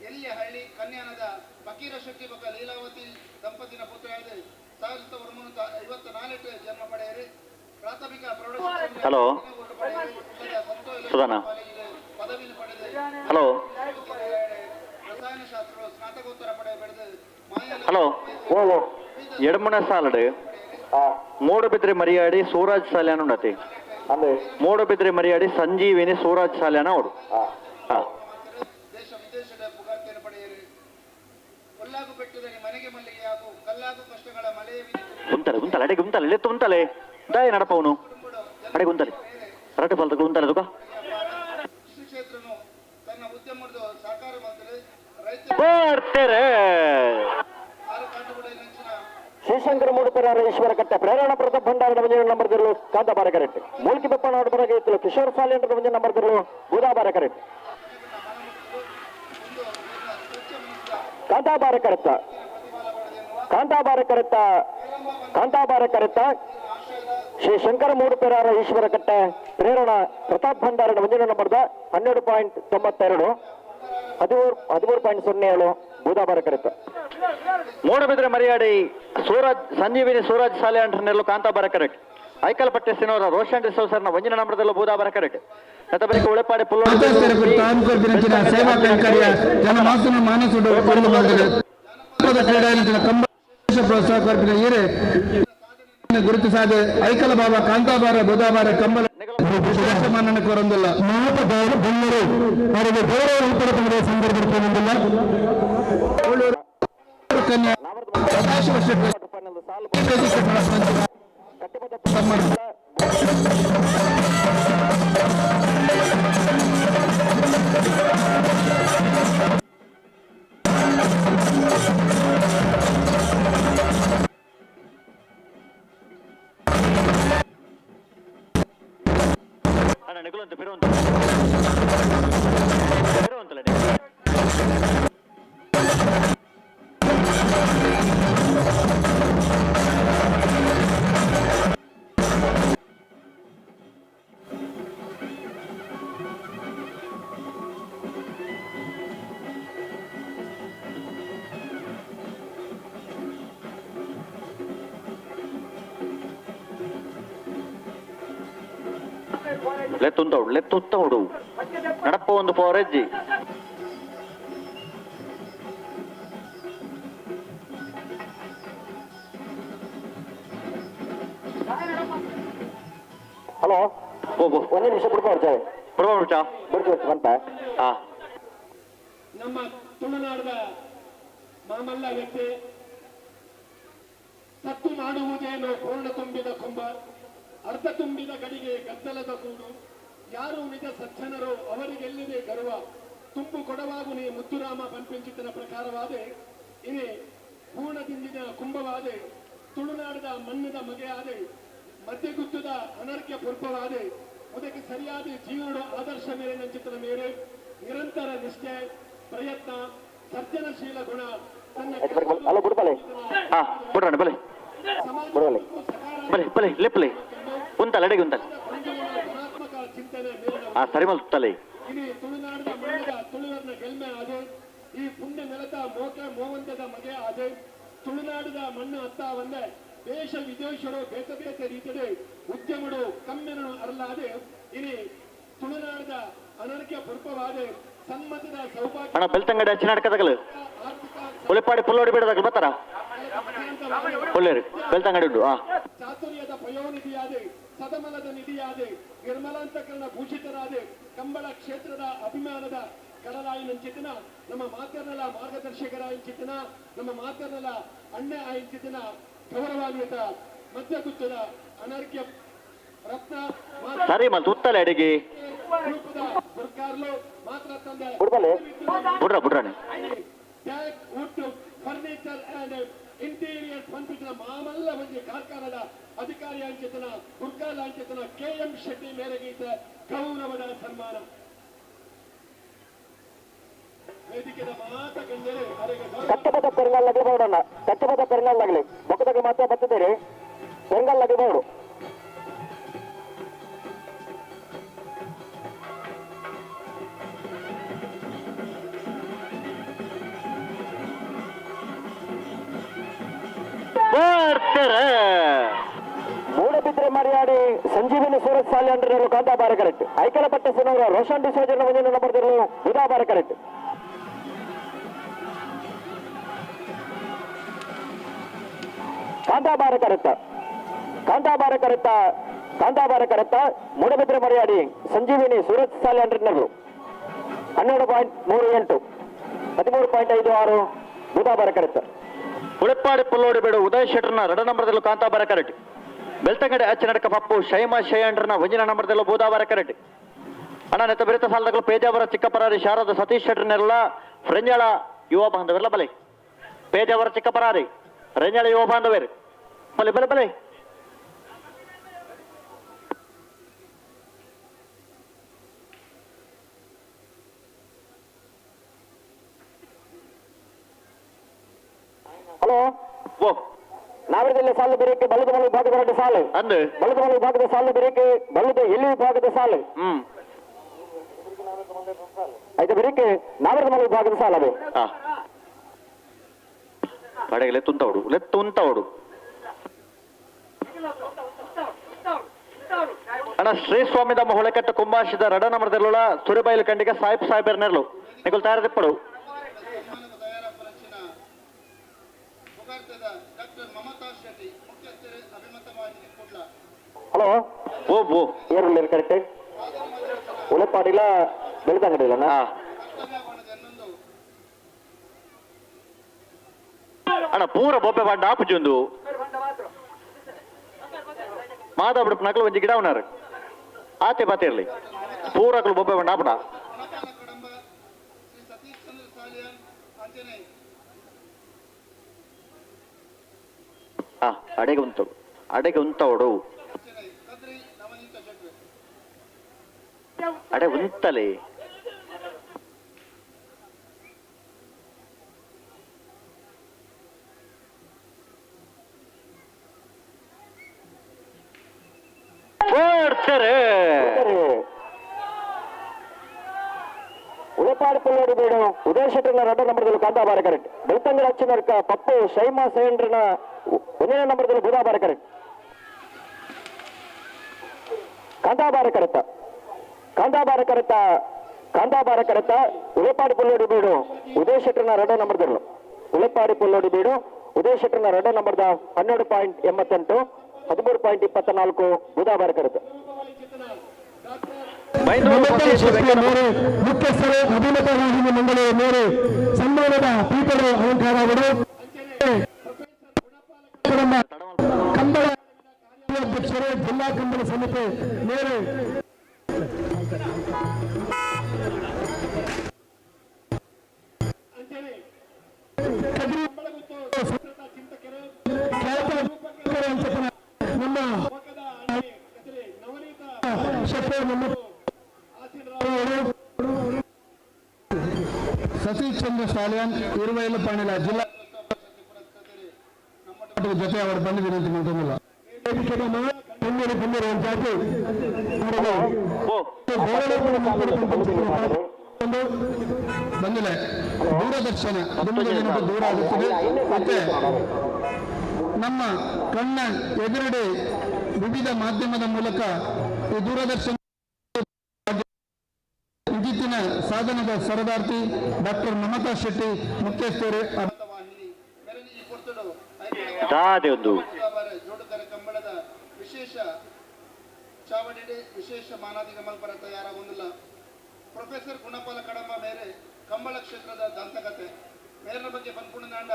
ಎಲ್ಲಿಹಳ್ಳಿ ಕನ್ಯಾನದ ಫಕೀರ ಶೆಟ್ಟಿ ಬೊಕ್ಕ ಲೀಲಾವತಿ ದಂಪತಿನ ಪುತ್ರಯಾದ 1954 ಜನ್ಮ ಪಡೆಯರು. ಪ್ರಾಥಮಿಕ ಪ್ರೌಢಶಿಕ್ಷಣ ಹಲೋ ಸುಧಾನ ಪದವಿಯನ್ನು ಪಡೆದು ಹಲೋ ರಸಾಯನಶಾಸ್ತ್ರ ಸ್ನಾತಕೋತ್ತರ ಪಡೆಯ ಬೆಳೆದು ಹಲೋ ಎಡಮುನ ಸಾಲಡ್ ಮೂಡುಬಿದ್ರೆ ಮರಿಯಾಡಿ ಸೂರಜ್ ಸಾಲ್ಯಾನ ಉಂಡತಿ. ಮೂಡುಬಿದ್ರೆ ಮರಿಯಾಡಿ ಸಂಜೀವಿನಿ ಸೂರಜ್ ಸಾಲ್ಯಾನ ಅವಡು. ದೇಶ ವಿದೇಶದ ಪುಗಾರ್ತೆಯನ್ನು ಪಡೆಯರು. ಕೊಲ್ಲಾಗು ಬೆಟ್ಟದಲ್ಲಿ ಮನೆಗೆ ಮಲ್ಲಿಗೆ ಹಾಗೂ ಕಲ್ಲಾಗು ಕಷ್ಟಗಳ ಮಳೆಯ ಉಂತಲೆ ಉಂತಲೆ ಅಡೆಗೆ ಉಂತಲೆ ಲೆತ್ತು ಉಂತಲೆ ದಾಯ ನಡಪವನು ಅಡೆಗೆ ಉಂತಲೆ ರಟ್ಟೆ ಫಲದ ಉಂತಲೆ ತುಕ ಕೃಷಿ ಕ್ಷೇತ್ರನು ತನ್ನ ಉದ್ಯಮದ ಸಾಕಾರ ಮಂತ್ರಿ ರೈತ ಬರ್ತಾರೆ. ಶ್ರೀಶಂಕರ ಮೂಡುಪೆರಾರ ಈಶ್ವರ ಕಟ್ಟೆ ಪ್ರೇರಣಾ ಪ್ರತಾಪ್ ಭಂಡಾರದ ಮಂಜ ನಂಬರ್ ದಿರಲು ಕಾಂತಾಬಾರ ಕರೆಕ್ಟ್. ಮೂಲ್ಕಿ ಬೆಪ್ಪನಾಡು ಬರಗೆ ಇತ್ತು ಕಿಶೋರ್ ಸಾಲೇಂದ್ರ ಮಂಜ ನಂಬರ್ ದಿರಲು ಬೂದಾಬಾರ ಕರೆಕ್ಟ್. ಕಾಂತಾಬಾರ ಕರೆತ್ತ ಕಾಂತಾಬಾರ ಕರೆತ್ತ ಕಾಂತಾಬಾರ ಕರೆತ್ತ ಶ್ರೀ ಶಂಕರ ಮೂಡುಪೆರಾರ ಈಶ್ವರ ಕಟ್ಟೆ ಪ್ರೇರಣಾ ಪ್ರತಾಪ್ ಭಂಡಾರದ ಮಂಜ ನಂಬರ್ದ 12.92 13.07 ಬೂದಾಬಾರ ಕರೆತ್ತ. ಮೂಡುಬಿದ್ರೆ ಮರಿಯಾಡಿ ಸೂರಜ್ ಸಂಜೀವಿನಿ ಸೂರಜ್ ಸಾಲೆ ಅಂಟ್ರನೆಲ್ಲೂ ಕಾಂತಾಬಾರ ಕರೆಕ್ಟ್. ಐಕಲ್ಪಟ್ಟೆ ಸಿನೋರ ರೋಷನ್ ಡಿಸೋಸರ್ನ ಒಂಜಿನ ನಂಬರದಲ್ಲೂ ಬೂದಾಬಾರ ಕರೆಕ್ಟ್. ನತಬರಿಕೆ ಉಳೆಪಾಡಿ ಪುಲ್ಲೋಡಿ ಸೇವಾ ಕೈಂಕರ್ಯ ಜನ ಮಾನಸುಡು ಪ್ರೋತ್ಸಾಹ ಏರೆ ಗುರುತು ಸಾಧೆ ಐಕಲ ಬಾಬಾ ಕಾಂತಾಬಾರ ಬುಧಾಬಾರ ಕಂಬಳ ಮಾನನ ಕೋರೊಂದಿಲ್ಲ. ಗಣ್ಯರು ಅವರಿಗೆ ಗೌರವ ರೂಪದ ಸಂದರ್ಭದಲ್ಲಿ ಕನ್ಯಾ ಸದಾಶಿವ ಶೆಟ್ಟಿ ಅಣ್ಣ ನಿಗುಲಂತ ಬಿರುವಂತ ಬಿರುವಂತಲ್ಲ. ಲೆತ್ತುಂತವಡು ಲೆತ್ತುತ್ತವಡು ನಡಪ ಒಂದು ಪೋರೆಜ್ಜಿ ಹಲೋ, ಒಂದು ನಿಮಿಷ ಬಿಡ್ಬಾರ್ದು. ಬಿಡ್ಬಾರ್ದು ಬಿಡ್ತು ಬಂತ. ನಮ್ಮ ತುಳುನಾಡದ ಮಾಮಲ್ಲ ವ್ಯಕ್ತಿ, ಸತ್ತು ಮಾಡುವುದೇನು ಪೂರ್ಣ ತುಂಬಿದ ಕುಂಭ, ಅರ್ಧ ತುಂಬಿದ ಗಡಿಗೆ ಗದ್ದಲದ ಕೂಡು, ಯಾರು ನಿಜ ಸಜ್ಜನರೋ ಅವರಿಗೆಲ್ಲಿದೆ ಗರ್ವ, ತುಂಬು ಕೊಡವಾಗು ನೀ ಮುದ್ದುರಾಮ ಪಂಪಿಂಚಿತನ ಪ್ರಕಾರವಾದೆ ಇನಿ ಪೂರ್ಣದಿಂದಿನ ಕುಂಭವಾದೆ ತುಳುನಾಡದ ಮಣ್ಣದ ಮಗೆಯಾದೆ ಮಧ್ಯಗುತ್ತದ ಅನರ್ಘ್ಯ ಪುರ್ಪವಾದೆ ಅದಕ್ಕೆ ಸರಿಯಾದ ಜೀವನದ ಆದರ್ಶ ಮೇರೆ ನಂಚಿತನ ಮೇರೆ ನಿರಂತರ ನಿಷ್ಠೆ ಪ್ರಯತ್ನ ಸರ್ಜನಶೀಲ ಗುಣ ತನ್ನ ಬಿಡ್ರಣ್ಣ ಬಲೆ ಬಲೆ ಬಲೆ ಲೆಪ್ಪಲೆ ಉಂತಲ್ಲ ಅಡಿಗೆ ಉಂತಲ್ಲ ಸರಿ ಮಲ್ತಲೆ. ಇನಿ ತುಳುನಾಡಿನ ಮಣ್ಣದ ತುಳುವರ್ನ ಗೆಲ್ಮೆ ಆದೆ, ಈ ಪುಣ್ಯ ನೆಲದ ಮೋಕ ಮೋವಂತದ ಮಗೆ ಆದೆ, ತುಳುನಾಡಿದ ಮಣ್ಣು ಅತ್ತ ಒಂದೇ ದೇಶ ವಿದೇಶರು ಬೇತ ಬೇತ ರೀತಿಯೇ ಉದ್ಯಮಡು ಕಮ್ಮೆನನು ಅರಲಾದೆ ಇನಿ ತುಳುನಾಡಿದ ಅನರ್ಘ್ಯ ಪುರ್ಪವಾದೆ ಸನ್ಮತದ ಸೌಭಾಗ್ಯ. ಅಣ್ಣ ಬೆಳ್ತಂಗಡಿ ಅಚ್ಚಿನಾಟಕದಾಗಲು ಉಳಿಪಾಡಿ ಪುಲ್ಲೋಡಿ ಬೇಡದಾಗಲು ಬರ್ತಾರ ಒಳ್ಳೇರು ಬೆಳ್ತಂಗಡಿ ಉಂಟು. ಚಾತುರ್ಯದ ಪಯೋನಿಧಿಯಾದೆ, ಸದಮಲದ ನಿಧಿಯಾದೆ, ನಿರ್ಮಲಾಂತಕರಣ ಭೂಷಿತರಾದೆ, ಕಂಬಳ ಕ್ಷೇತ್ರದ ಅಭಿಮಾನದ ಕಡಲಾಯಿನಂಚಿತನ ನಮ್ಮ ಮಾತರ್ನಲ ಮಾರ್ಗದರ್ಶಕರಾಯಿಂಚಿತನ ನಮ್ಮ ಮಾತರ್ನಲ ಅಣ್ಣ ಆಯಿಂಚಿತನ ಗೌರವಾನ್ವಿತ ಮಧ್ಯಗುತ್ತದ ಅನರ್ಘ್ಯ ರತ್ನ ಸರಿ ಮಲ್ತು ಉತ್ತಲೆ ಅಡಿಗೆ ರೂಪದ ಗುರ್ಕಾರ್ಲು ಮಾತ್ರ ತಂದೆ ಬಿಡ್ರ ಬಿಡ್ರಾಣಿ ಟ್ಯಾಗ್ ವುಡ್ ಫರ್ನಿಚರ್ ಅಂಡ್ ಇಂಟೀರಿಯರ್ ಪಂಪಿನ ಮಾಮಲ್ಲ ಒಂದು ಕಾರ್ಖಾನದ ಅಧಿಕಾರಿ ಅಂಚಿತನ ಗುರ್ಕಾಲ ಅಂಚಿತನ ಕೆ ಎಂ ಶೆಟ್ಟಿ ಮೇರೆಗೀತ ಗೌರವದ ಸನ್ಮಾನ. ವೇದಿಕೆದ ಮಾತ ಗಣ್ಯರೇ ಕಟ್ಟಬದ ಪೆರಂಗಲ್ ಬೋಡಣ್ಣ, ಕಟ್ಟಬದ ಪೆರಂಗಲ್ ಬೊಕ್ಕದಾಗ ಮಾತ್ರ ಬತ್ತಿದ್ದೀರಿ ಪೆರಂಗಲ್ ಬೋಡು. ಮೂಡಬಿದ್ರೆ ಮರ್ಯಾಡಿ ಸಂಜೀವಿನಿ ಸೂರತ್ ಸಾಲಿ ಅಂಡ್ರರು ಕಾಂತಾಬಾರ ಕರೆಕ್ಟ್. ಐಕಲಪಟ್ಟ ಸಿನವರ ರೋಷನ್ ಡಿಸೋಜನ ಮುಂದಿನ ನಂಬರ್ದಿರಲು ಬುಧಾಬಾರ ಕರೆಕ್ಟ್. ಕಾಂತಾಬಾರ ಕರೆಕ್ಟ, ಕಾಂತಾಬಾರ ಕರೆಕ್ಟ, ಕಾಂತಾಬಾರ ಕರೆಕ್ಟ. ಮೂಡಬಿದ್ರೆ ಮರ್ಯಾಡಿ ಸಂಜೀವಿನಿ ಸೂರತ್ ಸಾಲಿ ಅಂಡ್ರನರು 12.38 13.56 ಬುಧಾಬಾರ ಕರೆಕ್ಟ್. ಉಳಿಪಾಡಿ ಪುಲ್ಲೋಡಿ ಬೇಡು ಉದಯ್ ಶೆಟ್ಟರ್ನ 2 ನಂಬರ್ದಲ್ಲೂ ಕಾಂತಾಬಾರ ಕರೆಕ್ಟ್. ಬೆಳ್ತಂಗಡಿ ಅಚ್ಚನಡಕ ಪಪ್ಪು ಶೈಮಾ ಶೈಂಡ್ರನ 1 ನಂಬರ್ದಲ್ಲೂ ಬೂದಾಬಾರ ಕರೆಕ್ಟ್. ಅಣ್ಣ ನೆತ್ತ ಬಿರಿತ ಸಾಲದಗಳು ಪೇಜಾವರ ಚಿಕ್ಕಪರಾರಿ ಶಾರದ ಸತೀಶ್ ಶೆಟ್ಟರ್ನೆಲ್ಲ ರೆಂಜಾಳ ಯುವ ಬಾಂಧವರೆಲ್ಲ ಬಲೆ. ಪೇಜಾವರ ಚಿಕ್ಕಪರಾರಿ ರೆಂಜಾಳ ಯುವ ಬಾಂಧವರು ಬಲೆ ಬಲೆ ಬಲೆ. ಹಲೋ, ಓ ನಾವರದಲ್ಲಿ ಸಾಲು ಬೇರೆಕ್ಕೆ ಬಲದ ಮಲೆ ವಿಭಾಗದ ಎರಡು ಸಾಲು ಅಂದು ಬಲದ ಮಲೆ ವಿಭಾಗದ ಸಾಲು ಬೇರೆಕ್ಕೆ ಬಲದ ಎಲ್ಲಿ ವಿಭಾಗದ ಸಾಲು ಆಯ್ತು ಬೇರೆಕ್ಕೆ ನಾವರದ ಮಲೆ ವಿಭಾಗದ ಸಾಲು ಅದು. ಕಡೆಗೆ ಲೆತ್ತುಂತವಡು ಲೆತ್ತುಂತವಡು. ಅಣ್ಣ ಶ್ರೀ ಸ್ವಾಮಿದ ಹೊಳೆಕಟ್ಟ ಕುಂಬಾಶಿದ ರಡ ನಮರದಲ್ಲುಳ ಸುರಿಬೈಲು ಕಂಡಿಗೆ ಸಾಹಿಬ್ ಸಾಹೇಬರ್ ನೆರಳು ನಿಕುಲ್ ತಯಾರದಿಪ್ಪಡು. ಹಲೋ, ಓ ಓ ಏರುಳ್ಳಿ ಕರೆಕ್ಟ್. ಉಳೆಪಾಡಿಲ್ಲ ಬೆಳ್ತಂಗಡಿಲ್ಲ. ಅಣ್ಣ ಪೂರ ಬೊಬ್ಬೆ ಬಾಂಡ ಆಪುಜೊಂದು ಮಾತಾಬಿಡಪ್ಪ ನಕಲು ಒಂಜಿ ಗಿಡ ಉನ್ನಾರು ಆತೆ ಬಾತೆ ಇರಲಿ ಪೂರಕಲು ಬೊಬ್ಬೆ ಬಾಂಡ ಆಪುಣ. ಅಡೆಗೆ ಉಂಟು ಅಡೆಗೆ ಉಂತವಡು ಅಡೆ ಉಂತಲೆ. ಉಳೆಪಾಡಿ ಪುಲ್ಲೋಡಿ ಬೇಡು ಉದಯ ಶೆಟ್ಟರ್ನ 2 ನಂಬರ್ದಲ್ಲಿ ಕಾಂತಾಬಾರ ಕರೆಕ್ಟ್. ಬೆಳ್ತಂಗಡಿ ಅಚ್ಚಿನರ್ಕ ಪಪ್ಪು ಶೈಮಾ ಸೈಂಡ್ರನ 1 ನಂಬರ್ದಲ್ಲಿ ಬುಧಾಬಾರ ಕರೆಕ್ಟ್. ಕಾಂತಾಬಾರ ಕರೆಕ್ಟ, ಕಾಂತಾಬಾರ ಕರೆತ ಕಾಂತಾಬಾರ ಕರೆತ ಉಳೆಪಾಡಿ ಪುಲ್ಲೋಡಿ ಬೀಡು ಉದಯ ಶೆಟ್ಟರ್ನ ಎರಡೋ ನಂಬರ್ದಲ್ಲೂ ಉಳೆಪಾಡಿ ಪುಲ್ಲೋಡಿ ಬೀಡು ಉದಯ ಶೆಟ್ಟರ್ನ ಎರಡೋ ನಂಬರ್ದ 12.88 13.24 ಬುಧಾಬಾರ ಕರೆತ. ಮುಖ್ಯಸ್ಥರು ಅಭಿಮತ ವಾಹಿನಿ ಮಂಡಳಿಯ ಮೇರೆ ಸನ್ಮಾನದ ಪೀಠದ ಅಲಂಕಾರ ಅವರು ಕಂಬಳ ಅಧ್ಯಕ್ಷರು ಜಿಲ್ಲಾ ಕಂಬಳ ಸಮಿತಿ ಮೇರೆ ನಮ್ಮ ಸತೀಶ್ ಚಂದ್ರ ಸಾಲಿಯಾನ್ ಇರುವೈಲು ಪಾಣಿಲ ಜಿಲ್ಲಾ ಜೊತೆ ಅವರು ಬಂದಿದ್ದೀರಿ ಅಂತ ಮಾತಾಡಲ್ಲ. ಬಂದಿಲ್ಲ ದೂರದರ್ಶನ ದೂರ ಆಗುತ್ತದೆ. ಮತ್ತೆ ನಮ್ಮ ಕಣ್ಣ ಎದುರುಡೆ ವಿವಿಧ ಮಾಧ್ಯಮದ ಮೂಲಕ ಈ ದೂರದರ್ಶನ ವಿದ್ಯುತ್ತಿನ ಸಾಧನದ ಸರದಾರ್ತಿ ಡಾಕ್ಟರ್ ಮಮತಾ ಶೆಟ್ಟಿ ಮುಖ್ಯಸ್ಥರು. ಕಂಬಳದ ವಿಶೇಷ ಚಾವಡಿಡೆ ವಿಶೇಷ ಮಾನಾದಿಗ ಮಲ್ಪರ ತಯಾರಾಗುವುದಿಲ್ಲ. ಪ್ರೊಫೆಸರ್ ಗುಣಪಾಲ ಕಡಂಬ ಮೇರೆ ಕಂಬಳ ಕ್ಷೇತ್ರದ ದಂತಕತೆ ಮೇರನ ಬಗ್ಗೆ ಪನ್ಪುಣದಾಂಡ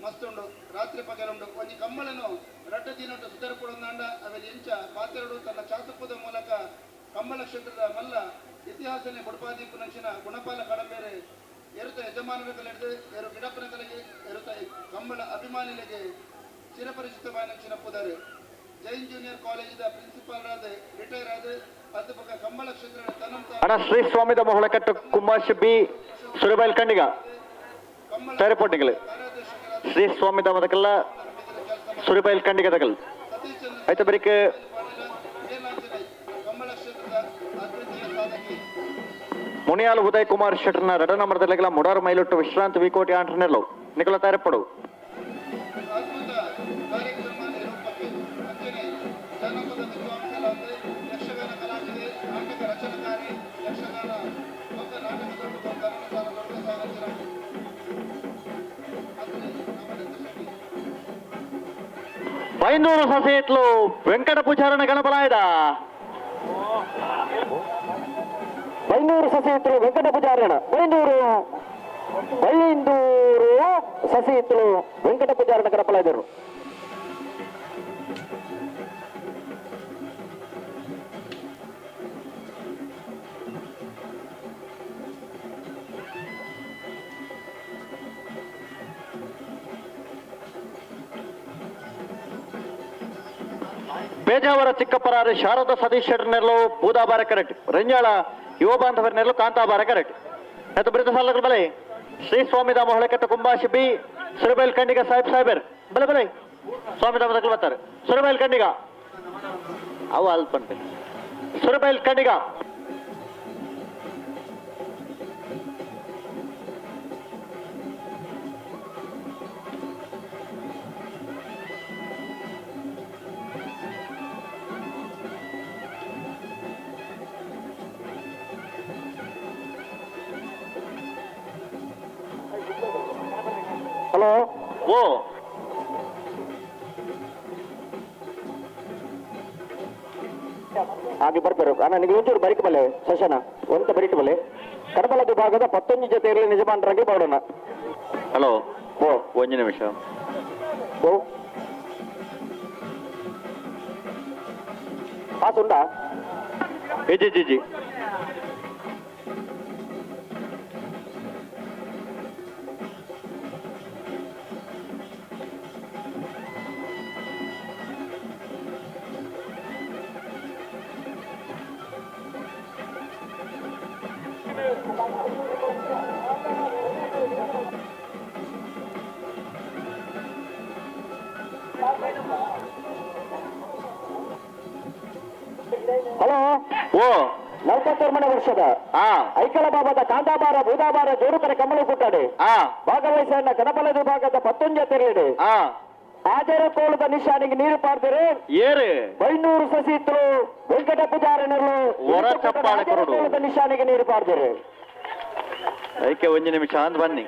ಮಸ್ತುಂಡು ರಾತ್ರಿ ಪಗಲುಂಡು ಒಂಜಿ ಕಂಬಳನು ರಡ್ಡ ದಿನಟ್ಟು ಸುಧಾರಪುಡಂದಾಂಡ ಅವೆಲ್ ಎಂಚ ಪಾತೆರಡು ತನ್ನ ಚಾತುಪದ ಮೂಲಕ ಕಂಬಳ ಕ್ಷೇತ್ರದ ಮಲ್ಲ ಇತಿಹಾಸನೆ ಬುಡ್ಪಾದೀಪು ನಂಚಿನ ಗುಣಪಾಲ ಕಡಂಬೇರೆ ಎರುತ ಯಜಮಾನರ ಕಲೆಡ್ದು ಎರು ಗಿಡಪ್ಪನ ಕಲೆಗೆ ಎರುತ ಕಂಬಳ ಅಭಿಮಾನಿಗಳಿಗೆ ಚಿರಪರಿಚಿತವಾದ ಪುದಾರು. ಜೈನ್ ಜೂನಿಯರ್ ಕಾಲೇಜಿದ ಪ್ರಿನ್ಸಿಪಾಲ್ ಆದ ರಿಟೈರ್ ಆದ ಅಧ್ಯಾಪಕ ಕಂಬಳ ಕ್ಷೇತ್ರದ ತನ್ನಂತ ಅಣ್ಣ ಶ್ರೀ ಸ್ವಾಮಿದ ಮೊಹಳಕಟ್ಟು ಕುಂಬಾಶ್ ಬಿ ಸುರಬೈಲ್ ಕಂಡಿಗ ತೇರಪೊಟ್ಟಿಗಳು ಶ್ರೀ ಸ್ವಾಮಿದ ಮದಕಲ್ಲ ಸುರಬೈಲ್ ಕಂಡಿಗ ತಗಲ್ ಆಯ್ತು ಬರಿಕ್ ಮುನಿಯಾಲ್ ಉದಯ್ ಕುಮಾರ್ ಶೆಟ್ಟರ್ನ ರಡ ನಂಬರ್ದಲ್ಲಿಗೆಲ್ಲ ಮುಡಾರು ಮೈಲೊಟ್ಟು ವಿಶ್ರಾಂತಿ ವಿಕೋಟಿ ಆಂಟ್ರನೆಲ್ಲೋ ನಿಕಲ ತಯಾರಪಡು. ಬೈಂದೂರು ಸಸೇತ್ಲು ವೆಂಕಟ ಪೂಜಾರನ ಗಣಪಲಾಯದ ಬೈಂದೂರು ಸಸಿಹಿತ್ಲು ವೆಂಕಟ ಪೂಜಾರಣ ಬೈಂದೂರು ಬೈಂದೂರು ಸಸಿಹಿತ್ಲು ವೆಂಕಟ ಪೂಜಾರಣ ಗಣಪಲಾಯದರು. ಬೇಜಾವರ ಚಿಕ್ಕಪ್ಪರಾರು ಶಾರದಾ ಸತೀಶ್ ಶೆಟ್ಟರ್ನೆಲ್ಲೋ ಬೂದಾಬಾರ ಕರೆಕ್ಟ್ ರಂಜಾಳ ಯುವ ಬಾಂಧವರನೆಲ್ಲೋ ಕಾಂತಾಬಾರ ಕರೆಕ್ಟ್ ಮತ್ತು ಬೃತ ಸಾಲಗಳು ಬಲೆ ಶ್ರೀ ಸ್ವಾಮಿಧಾಮ ಹೊಳಕಟ್ಟ ಕುಂಬಾಶಿ ಬಿ ಸುರಬೈಲ್ ಖಂಡಿಗ ಸಾಹೇಬ್ ಸಾಹೇಬರ್ ಬಲೆ ಬಲೆ ಸ್ವಾಮಿಧಾಮ ತಗೊಳ್ ಬರ್ತಾರೆ ಸುರಬೈಲ್ ಖಂಡಿಗ ಅವು ಅಲ್ಪ ಸುರಬೈಲ್ ಖಂಡಿಗ. ಹಲೋ ಓ ಹಾಗೆ ಬರ್ಬೇಕು ಅಣ್ಣ ನೀವು ಒಂಚೂರು ಬರಿಕ ಬಲ್ಲೆ ಸಶನ ಒಂತ ಬರಿಕ ಬಲ್ಲೆ ಕಡಬಲ ವಿಭಾಗದ 11 ಜೊತೆಯಲ್ಲಿ ನಿಜಮಾನರಾಗಿ ಮಾಡೋಣ. ಹಲೋ ಓ ಒಂದು ನಿಮಿಷ ಓ ಪಾಸ್ ಉಂಟಾ? G G G hello ಓ 43ನೇ ವರ್ಷದ ಐಕಳ ಬಾಬಾದ ಕಾಂತಾಬಾರ ಬೂದಾಬಾರ ಜೋಡುಕರೆ ಕಮಲ ಕೂಟಾಡಿ ಭಾಗವಹಿಸಿದ ಕನಪಲ ವಿಭಾಗದ 11 ಜೊತೆಯಲ್ಲಿ ಆಜರ ಕೋಲದ ನಿಶಾನಿಗೆ ನೀರು ಪಾಡ್ದರೆ ಏರು ಬೈನೂರು ಸಸಿತ್ರು ವೆಂಕಟ ಪೂಜಾರನರು ಹೊರ ಚಪ್ಪಾಳೆ ಕೊರಡು. ಕೋಲದ ನಿಶಾನಿಗೆ ನೀರು ಪಾಡ್ದರೆ ಐಕೆ ಒಂದು ನಿಮಿಷ ಅಂದ್ ಬನ್ನಿ.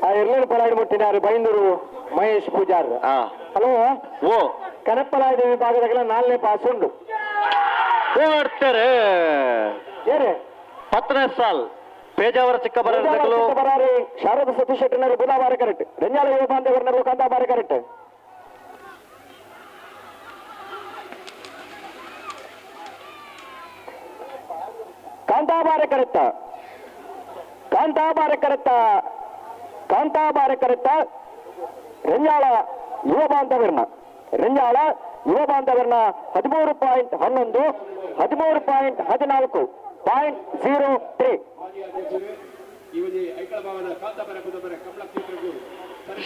ಆ ಎಲ್ಲರೂ ಪರಾಡಿ ಮುಟ್ಟಿನಾರು ಬೈಂದೂರು ಮಹೇಶ್ ಪೂಜಾರ್. ಹಲೋ ಓ ಕನಪ್ಪಲಾಯದ ವಿಭಾಗದಾಗಲ ನಾಲ್ನೇ ಪಾಸ್ ಉಂಡು ಕೊಡ್ತಾರೆ. ಏರೆ ಪತ್ತನೇ ಸಾಲ್ ಪೇಜಾವರ ಚಿಕ್ಕ ಬರಾರಿ ಬರಾರಿ ಶಾರದ ಸತೀಶ್ ಶೆಟ್ಟಿನವರು ಬುಧಾವಾರ ಕರೆಕ್ಟ್. ರೆಂಜಾಲ ಯುವ ಬಾಂಧವರನವರು ಕಾಂತಾಬಾರ ಕರೆಕ್ಟ್. ಕಾಂತಾಬಾರ ಕರೆಕ್ಟ ಕಾಂತಾಬಾರ ಕರೆಕ್ಟ ಕಾಂತಾಬಾರ ಕರೆಕ್ಟ ರೆಂಜಾಳ ಯುವ ಬಾಂಧವರ್ನ ರೆಂಜಾಳ ಯುವ ಬಾಂಧವರ್ನ 13.11 13.14 0.03.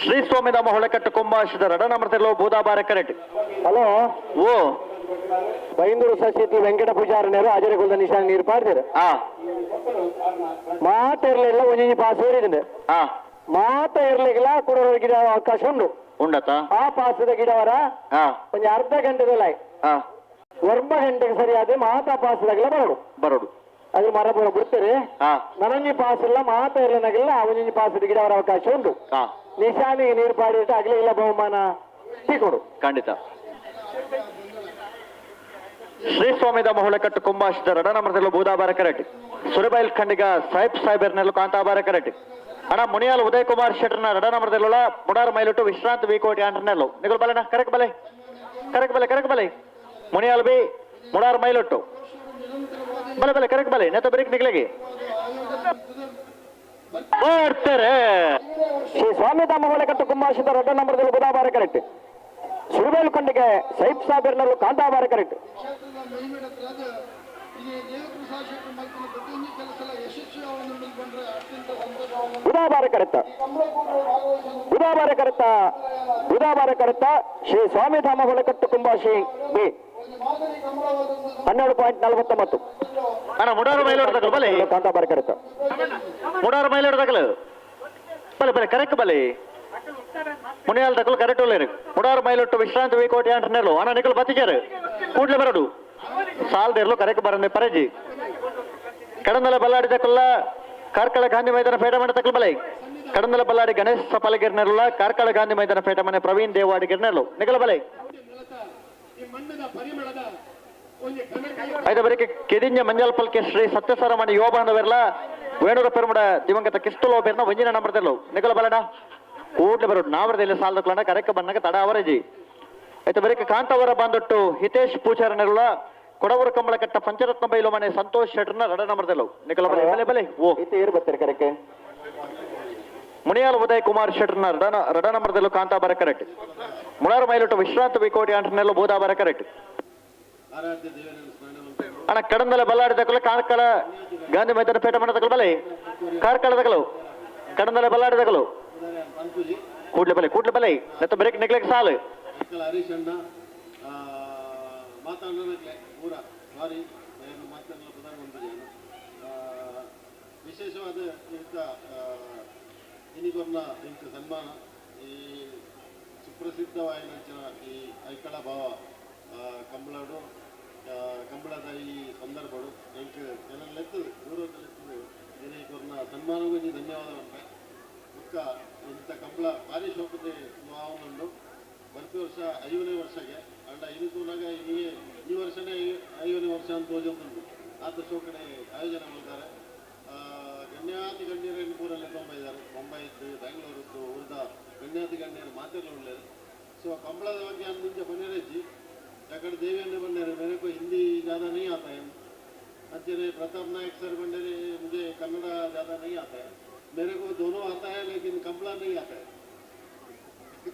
ಶ್ರೀ ಸ್ವಾಮಿಧಾಮ ಹೊಳೆಕಟ್ಟು ಕುಂಬಾಶದ ರಡನಮೃತಲು ಬೂದಾಬಾರ ಕರೆಕ್ಟ್. ಹಲೋ ಓ ಬೈಂದೂರು ಸಸಿತಿ ವೆಂಕಟ ಪೂಜಾರನರು ಅಜರಗುಲ್ದ ನಿಶಾನ್ ನೀರು ಪಾಡ್ದಿರು. ಮಾತ ಇರ್ಲಿಲ್ಲ ಒಂಜಿ ಪಾಸ್ ಏರಿದೆ. ಮಾತ ಇರ್ಲಿಲ್ಲ ಕೊಡೋರ ಗಿಡ ಅವಕಾಶ ಉಂಡು ಉಂಡತ ಆ ಪಾಸದ ಗಿಡವರ ಒಂಜಿ ಅರ್ಧ ಗಂಟೆದಲ್ಲ ಒಂಬ ಗಂಟೆಗೆ ಸರಿಯಾದ ಮಾತಾ ಪಾಸದಾಗಲ ಬರೋಡು ಬರೋಡು ಅದು ಮರ ಬರ ಬಿಡ್ತಾರೆ. ನನೊಂಜಿ ಪಾಸ್ ಇಲ್ಲ ಮಾತ ಇರ್ಲಿನಾಗಿಲ್ಲ ಒಂಜಿ ಪಾಸದ ಗಿಡವರ ಅವಕಾಶ ಉಂಟು. ನಿಶಾನಿಗೆ ನೀರು ಪಾಡಿಟ್ಟು ಅಗಲಿ ಇಲ್ಲ ಬಹುಮಾನ ಸಿಕ್ಕೊಡು ಖಂಡಿತ. ಶ್ರೀ ಸ್ವಾಮಿಧಾಮ ಹೊಳೆಕಟ್ಟು ಕುಂಬಾಶದ ರಡನಮೃತಲು ಬೂದಾಬಾರ ಕರೆಕ್ಟ್. ಸುರಬೈಲ್ ಖಂಡಿಗ ಸಾಹಿಬ್ ಸಾಹೇಬರ್ನಲ್ಲೂ ಕಾಂತಾಬಾರ ಕರೆಕ್ಟ್. ಅಣ್ಣ ಮುನಿಯಾಲ್ ಉದಯ್ ಕುಮಾರ್ ಶೆಟ್ಟರ್ನ ರಡನಮೃತಲುಳ ಮುಡಾರ್ ಮೈಲುಟು ವಿಶ್ರಾಂತ್ ವಿಕೋಟಿ ಆಂಟರ್ನೆಲ್ಲು ನಿಗುಲ್ ಬಲಣ್ಣ ಕರೆಕ್ಟ್ ಬಲೆ ಕರೆಕ್ಟ್ ಬಲೆ ಕರೆಕ್ಟ್ ಬಲೆ ಮುನಿಯಾಲ್ ಬಿ ಮುಡಾರ್ ಮೈಲುಟ್ಟು ಬಲೆ ಬಲೆ ಕರೆಕ್ಟ್ ಬಲೆ ನೆತ್ತ ಬರೀಕ್ ನಿಗ್ಲಿಗೆ ಬರ್ತಾರೆ. ಶ್ರೀ ಸ್ವಾಮಿಧಾಮ ಹೊಳೆಕಟ್ಟು ಕುಂಬಾಶದ ರಡನಮೃತಲು ಬುಧಾಬಾರ ಕರೆಕ್ಟ್. ಸುರಬೇಲ್ ಕೊಂಡಿಗೆ ಸೈಬ್ ಸಾಬರ್ನಲ್ಲೂ ಕಾಂತಾಬಾರ ಕರೆಕ್ಟ್. ಬುಧಾಬಾರ ಕರೆಕ್ಟ್ ಬುಧಾಬಾರ ಕರೆಕ್ಟ್ ಬುಧಾಬಾರ ಕರೆಕ್ಟ್. ಶ್ರೀ ಸ್ವಾಮಿಧಾಮ ಹೊಳೆಕಟ್ಟು ಕುಂಬಾಶಿ ಬಿ 12.49. ಅಣ್ಣ ಮುಡಾರು ಮೈಲೋಡ್ ತಗಲು ಬಲೆ ಕಾಂತಾಬಾರ ಕರೆಕ್ಟ್. ಮುಡಾರು ಮೈಲೋಡ್ ತಗಲು ಬಲೆ ಬಲೆ ಕರೆಕ್ಟ್ ಬಲೆ ಮುನಿಯಾಲ್ ತಗಲು ಕರೆಕ್ಟ್ ಉಳ್ಳೇರು ಮುಡಾರು ಮೈಲೊಟ್ಟು ವಿಶ್ರಾಂತಿ ವಿಕೋಟಿ ಅಂಟನೆಲ್ಲು ಅಣ್ಣ ನಿಕಲು ಬತ್ತಿಜಾರು ಕೂಡ್ಲೆ ಬರಡು ಸಾಲ್ದಿರ್ಲು ಕರೆಕ್ಟ್ ಬರಂದೆ ಪರಜಿ ಕಡಂದಲ ಬಲ್ಲಾಡಿ ತಕಲ್ಲ ಕಾರ್ಕಳ ಗಾಂಧಿ ಮೈದಾನ ಪೇಟ ಮನೆ ತಕಲು ಬಲೆ ಕಡಂದಲ ಬಲ್ಲಾಡಿ ಗಣೇಶ್ ಸಪಾಲಗಿರ್ನೆಲ್ಲ ಕಾರ್ಕಳ ಗಾಂಧಿ ಮೈದಾನ ಪೇಟ ಮನೆ ಪ್ರವೀಣ್ ದೇವಾಡಿ ಗಿರ್ನೆಲ್ಲು ನಿಕಲ ಬಲೆ ಐದು ಬರೀಕೆ ಕೆದಿಂಜ ಮಂಜಲ್ ಪಲ್ಕೆ ಶ್ರೀ ಸತ್ಯಸರಮಣಿ ಯುವ ಬಾಂಧವರ್ಲ ವೇಣೂರ ಪೆರುಮಡ ದಿವಂಗತ ಕಿಸ್ತುಲೋ ಬೇರ್ನ ಒಂಜಿನ ನಂಬರ್ದೆಲ್ಲು ನಿಕಲ ಬಲಣ ಕೂಡ್ಲೆ ಬರೋಡು ನಾವರದಲ್ಲಿ ಸಾಲದಕ್ಲಣ ಕರೆಕ್ಕ ಬನ್ನಗ ತಡ ಅವರಜಿ ಆಯ್ತು ಬರೀಕೆ ಕಾಂತವರ ಬಾಂದೊಟ್ಟು ಹಿತೇಶ್ ಪೂಜಾರನೆಲ್ಲ ಕೊಡವೂರು ಕಂಬಳಕಟ್ಟ ಪಂಚರತ್ನ ಬೈಲು ಮನೆ ಸಂತೋಷ್ ಶೆಟ್ಟರ್ನ ರಡ ನಂಬರ್ದೆಲ್ಲು ನಿಕಲ ಬಲೆ ಬಲೆ ಬಲೆ ಓ ಏರು ಬರ್ತಾರೆ ಕರೆಕ್ಕೆ ಮುನಿಯಾಲ್ ಉದಯ್ ಕುಮಾರ್ ಶೆಟ್ಟರ್ನ ರಡ ನಂಬರ್ದಲ್ಲೂ ಕಾಂತಾಬಾರ ಕರೆಕ್ಟ್. ಮುಳಾರು ಮೈಲುಟ್ಟು ವಿಶ್ರಾಂತ ವಿಕೋಟಿ ಅಂಟನೆಲ್ಲ ಬೂದಾಬಾರ ಕರೆಕ್ಟ್. ಅಣ್ಣ ಕಡಂದಲ ಬಲ್ಲಾಡಿ ತಕಲು ಕಾರ್ಕಳ ಗಾಂಧಿ ಮೈದಾನ ಪೇಟ ಮನೆ ತಕಲು ಬಲೆ ಕಾರ್ಕಳ ತಕಲು ಕಡಂದಲ ಬಲ್ಲಾಡಿ ತಕಲು ಕೂಡ್ಲೆ ಬಲೆ ಕೂಡ್ಲೆ ಬಲೆ ನೆತ್ತ ಬ್ರೇಕ್ ನಿಗ್ಲಿಕ್ಕೆ ಸಾಲು ಹರೀಶ್ ಅಣ್ಣ ಮಾತಾಡೋದಕ್ಕೆ ಪೂರ ಸಾರಿ ಮಾತಾಡಲು ಪ್ರಧಾನಮಂತ್ರಿ ವಿಶೇಷವಾದ ಇಂಥ ಇನಿಗೊನ್ನ ಇಂಥ ಸನ್ಮಾನ ಈ ಸುಪ್ರಸಿದ್ಧವಾಯಿನಂಚಿನ ಈ ಐಕಳ ಭಾವ ಕಂಬಳಡು ಕಂಬಳದ ಈ ಸಂದರ್ಭಡು ಎಂಕ್ ಜನಲೆತ್ತದು ದೂರದಲ್ಲಿರ್ತದೆ ಇನಿಗೊನ್ನ ಸನ್ಮಾನಗೂ ಧನ್ಯವಾದ ಉಂಟೆ ಬುಕ್ಕ ಇಂಥ ಕಂಬಳ ಭಾರಿ ಶೋಕತೆ ಆವೊಂದುಂಡು ಬರ್ತಿ ವರ್ಷ 5ನೇ ವರ್ಷಗೆ ಅಂಡ ಇನಿತೂನಾಗ ಈ ವರ್ಷನೇ 5ನೇ ವರ್ಷ ಅಂತ ತೋಜೊಂದುಂಟು ಆತ ಶೋಕಡೆ ಆಯೋಜನೆ ಮಾಡ್ತಾರೆ. ಗಣ್ಯಾತಿ ಗಣ್ಯರನ್ನು ಪೂರಲ್ಲೇ ತೊಂಬ ಇದ್ದಾರೆ ಮುಂಬೈದ್ದು ಬೆಂಗಳೂರದ್ದು ಉರ್ದ ಗಣ್ಯಾತಿ ಗಣ್ಯರು ಮಾತೆಲ್ಲ ಉಳ್ಳೇರು. ಸೊ ಕಂಬಳದ ಬಗ್ಗೆ ಮುಂಚೆ ಬನ್ನೇರಜ್ಜಿ ಯಾಕಂದ್ರೆ ದೇವಿಯನ್ನೇ बंडेरे मेरे को हिंदी ज़्यादा नहीं आता है अंचेरे प्रताप नायक सर बंडेरे मुझे कन्नड़ा ज़्यादा नहीं आता है मेरे को दोनों आता है लेकिन कंबला नहीं आता है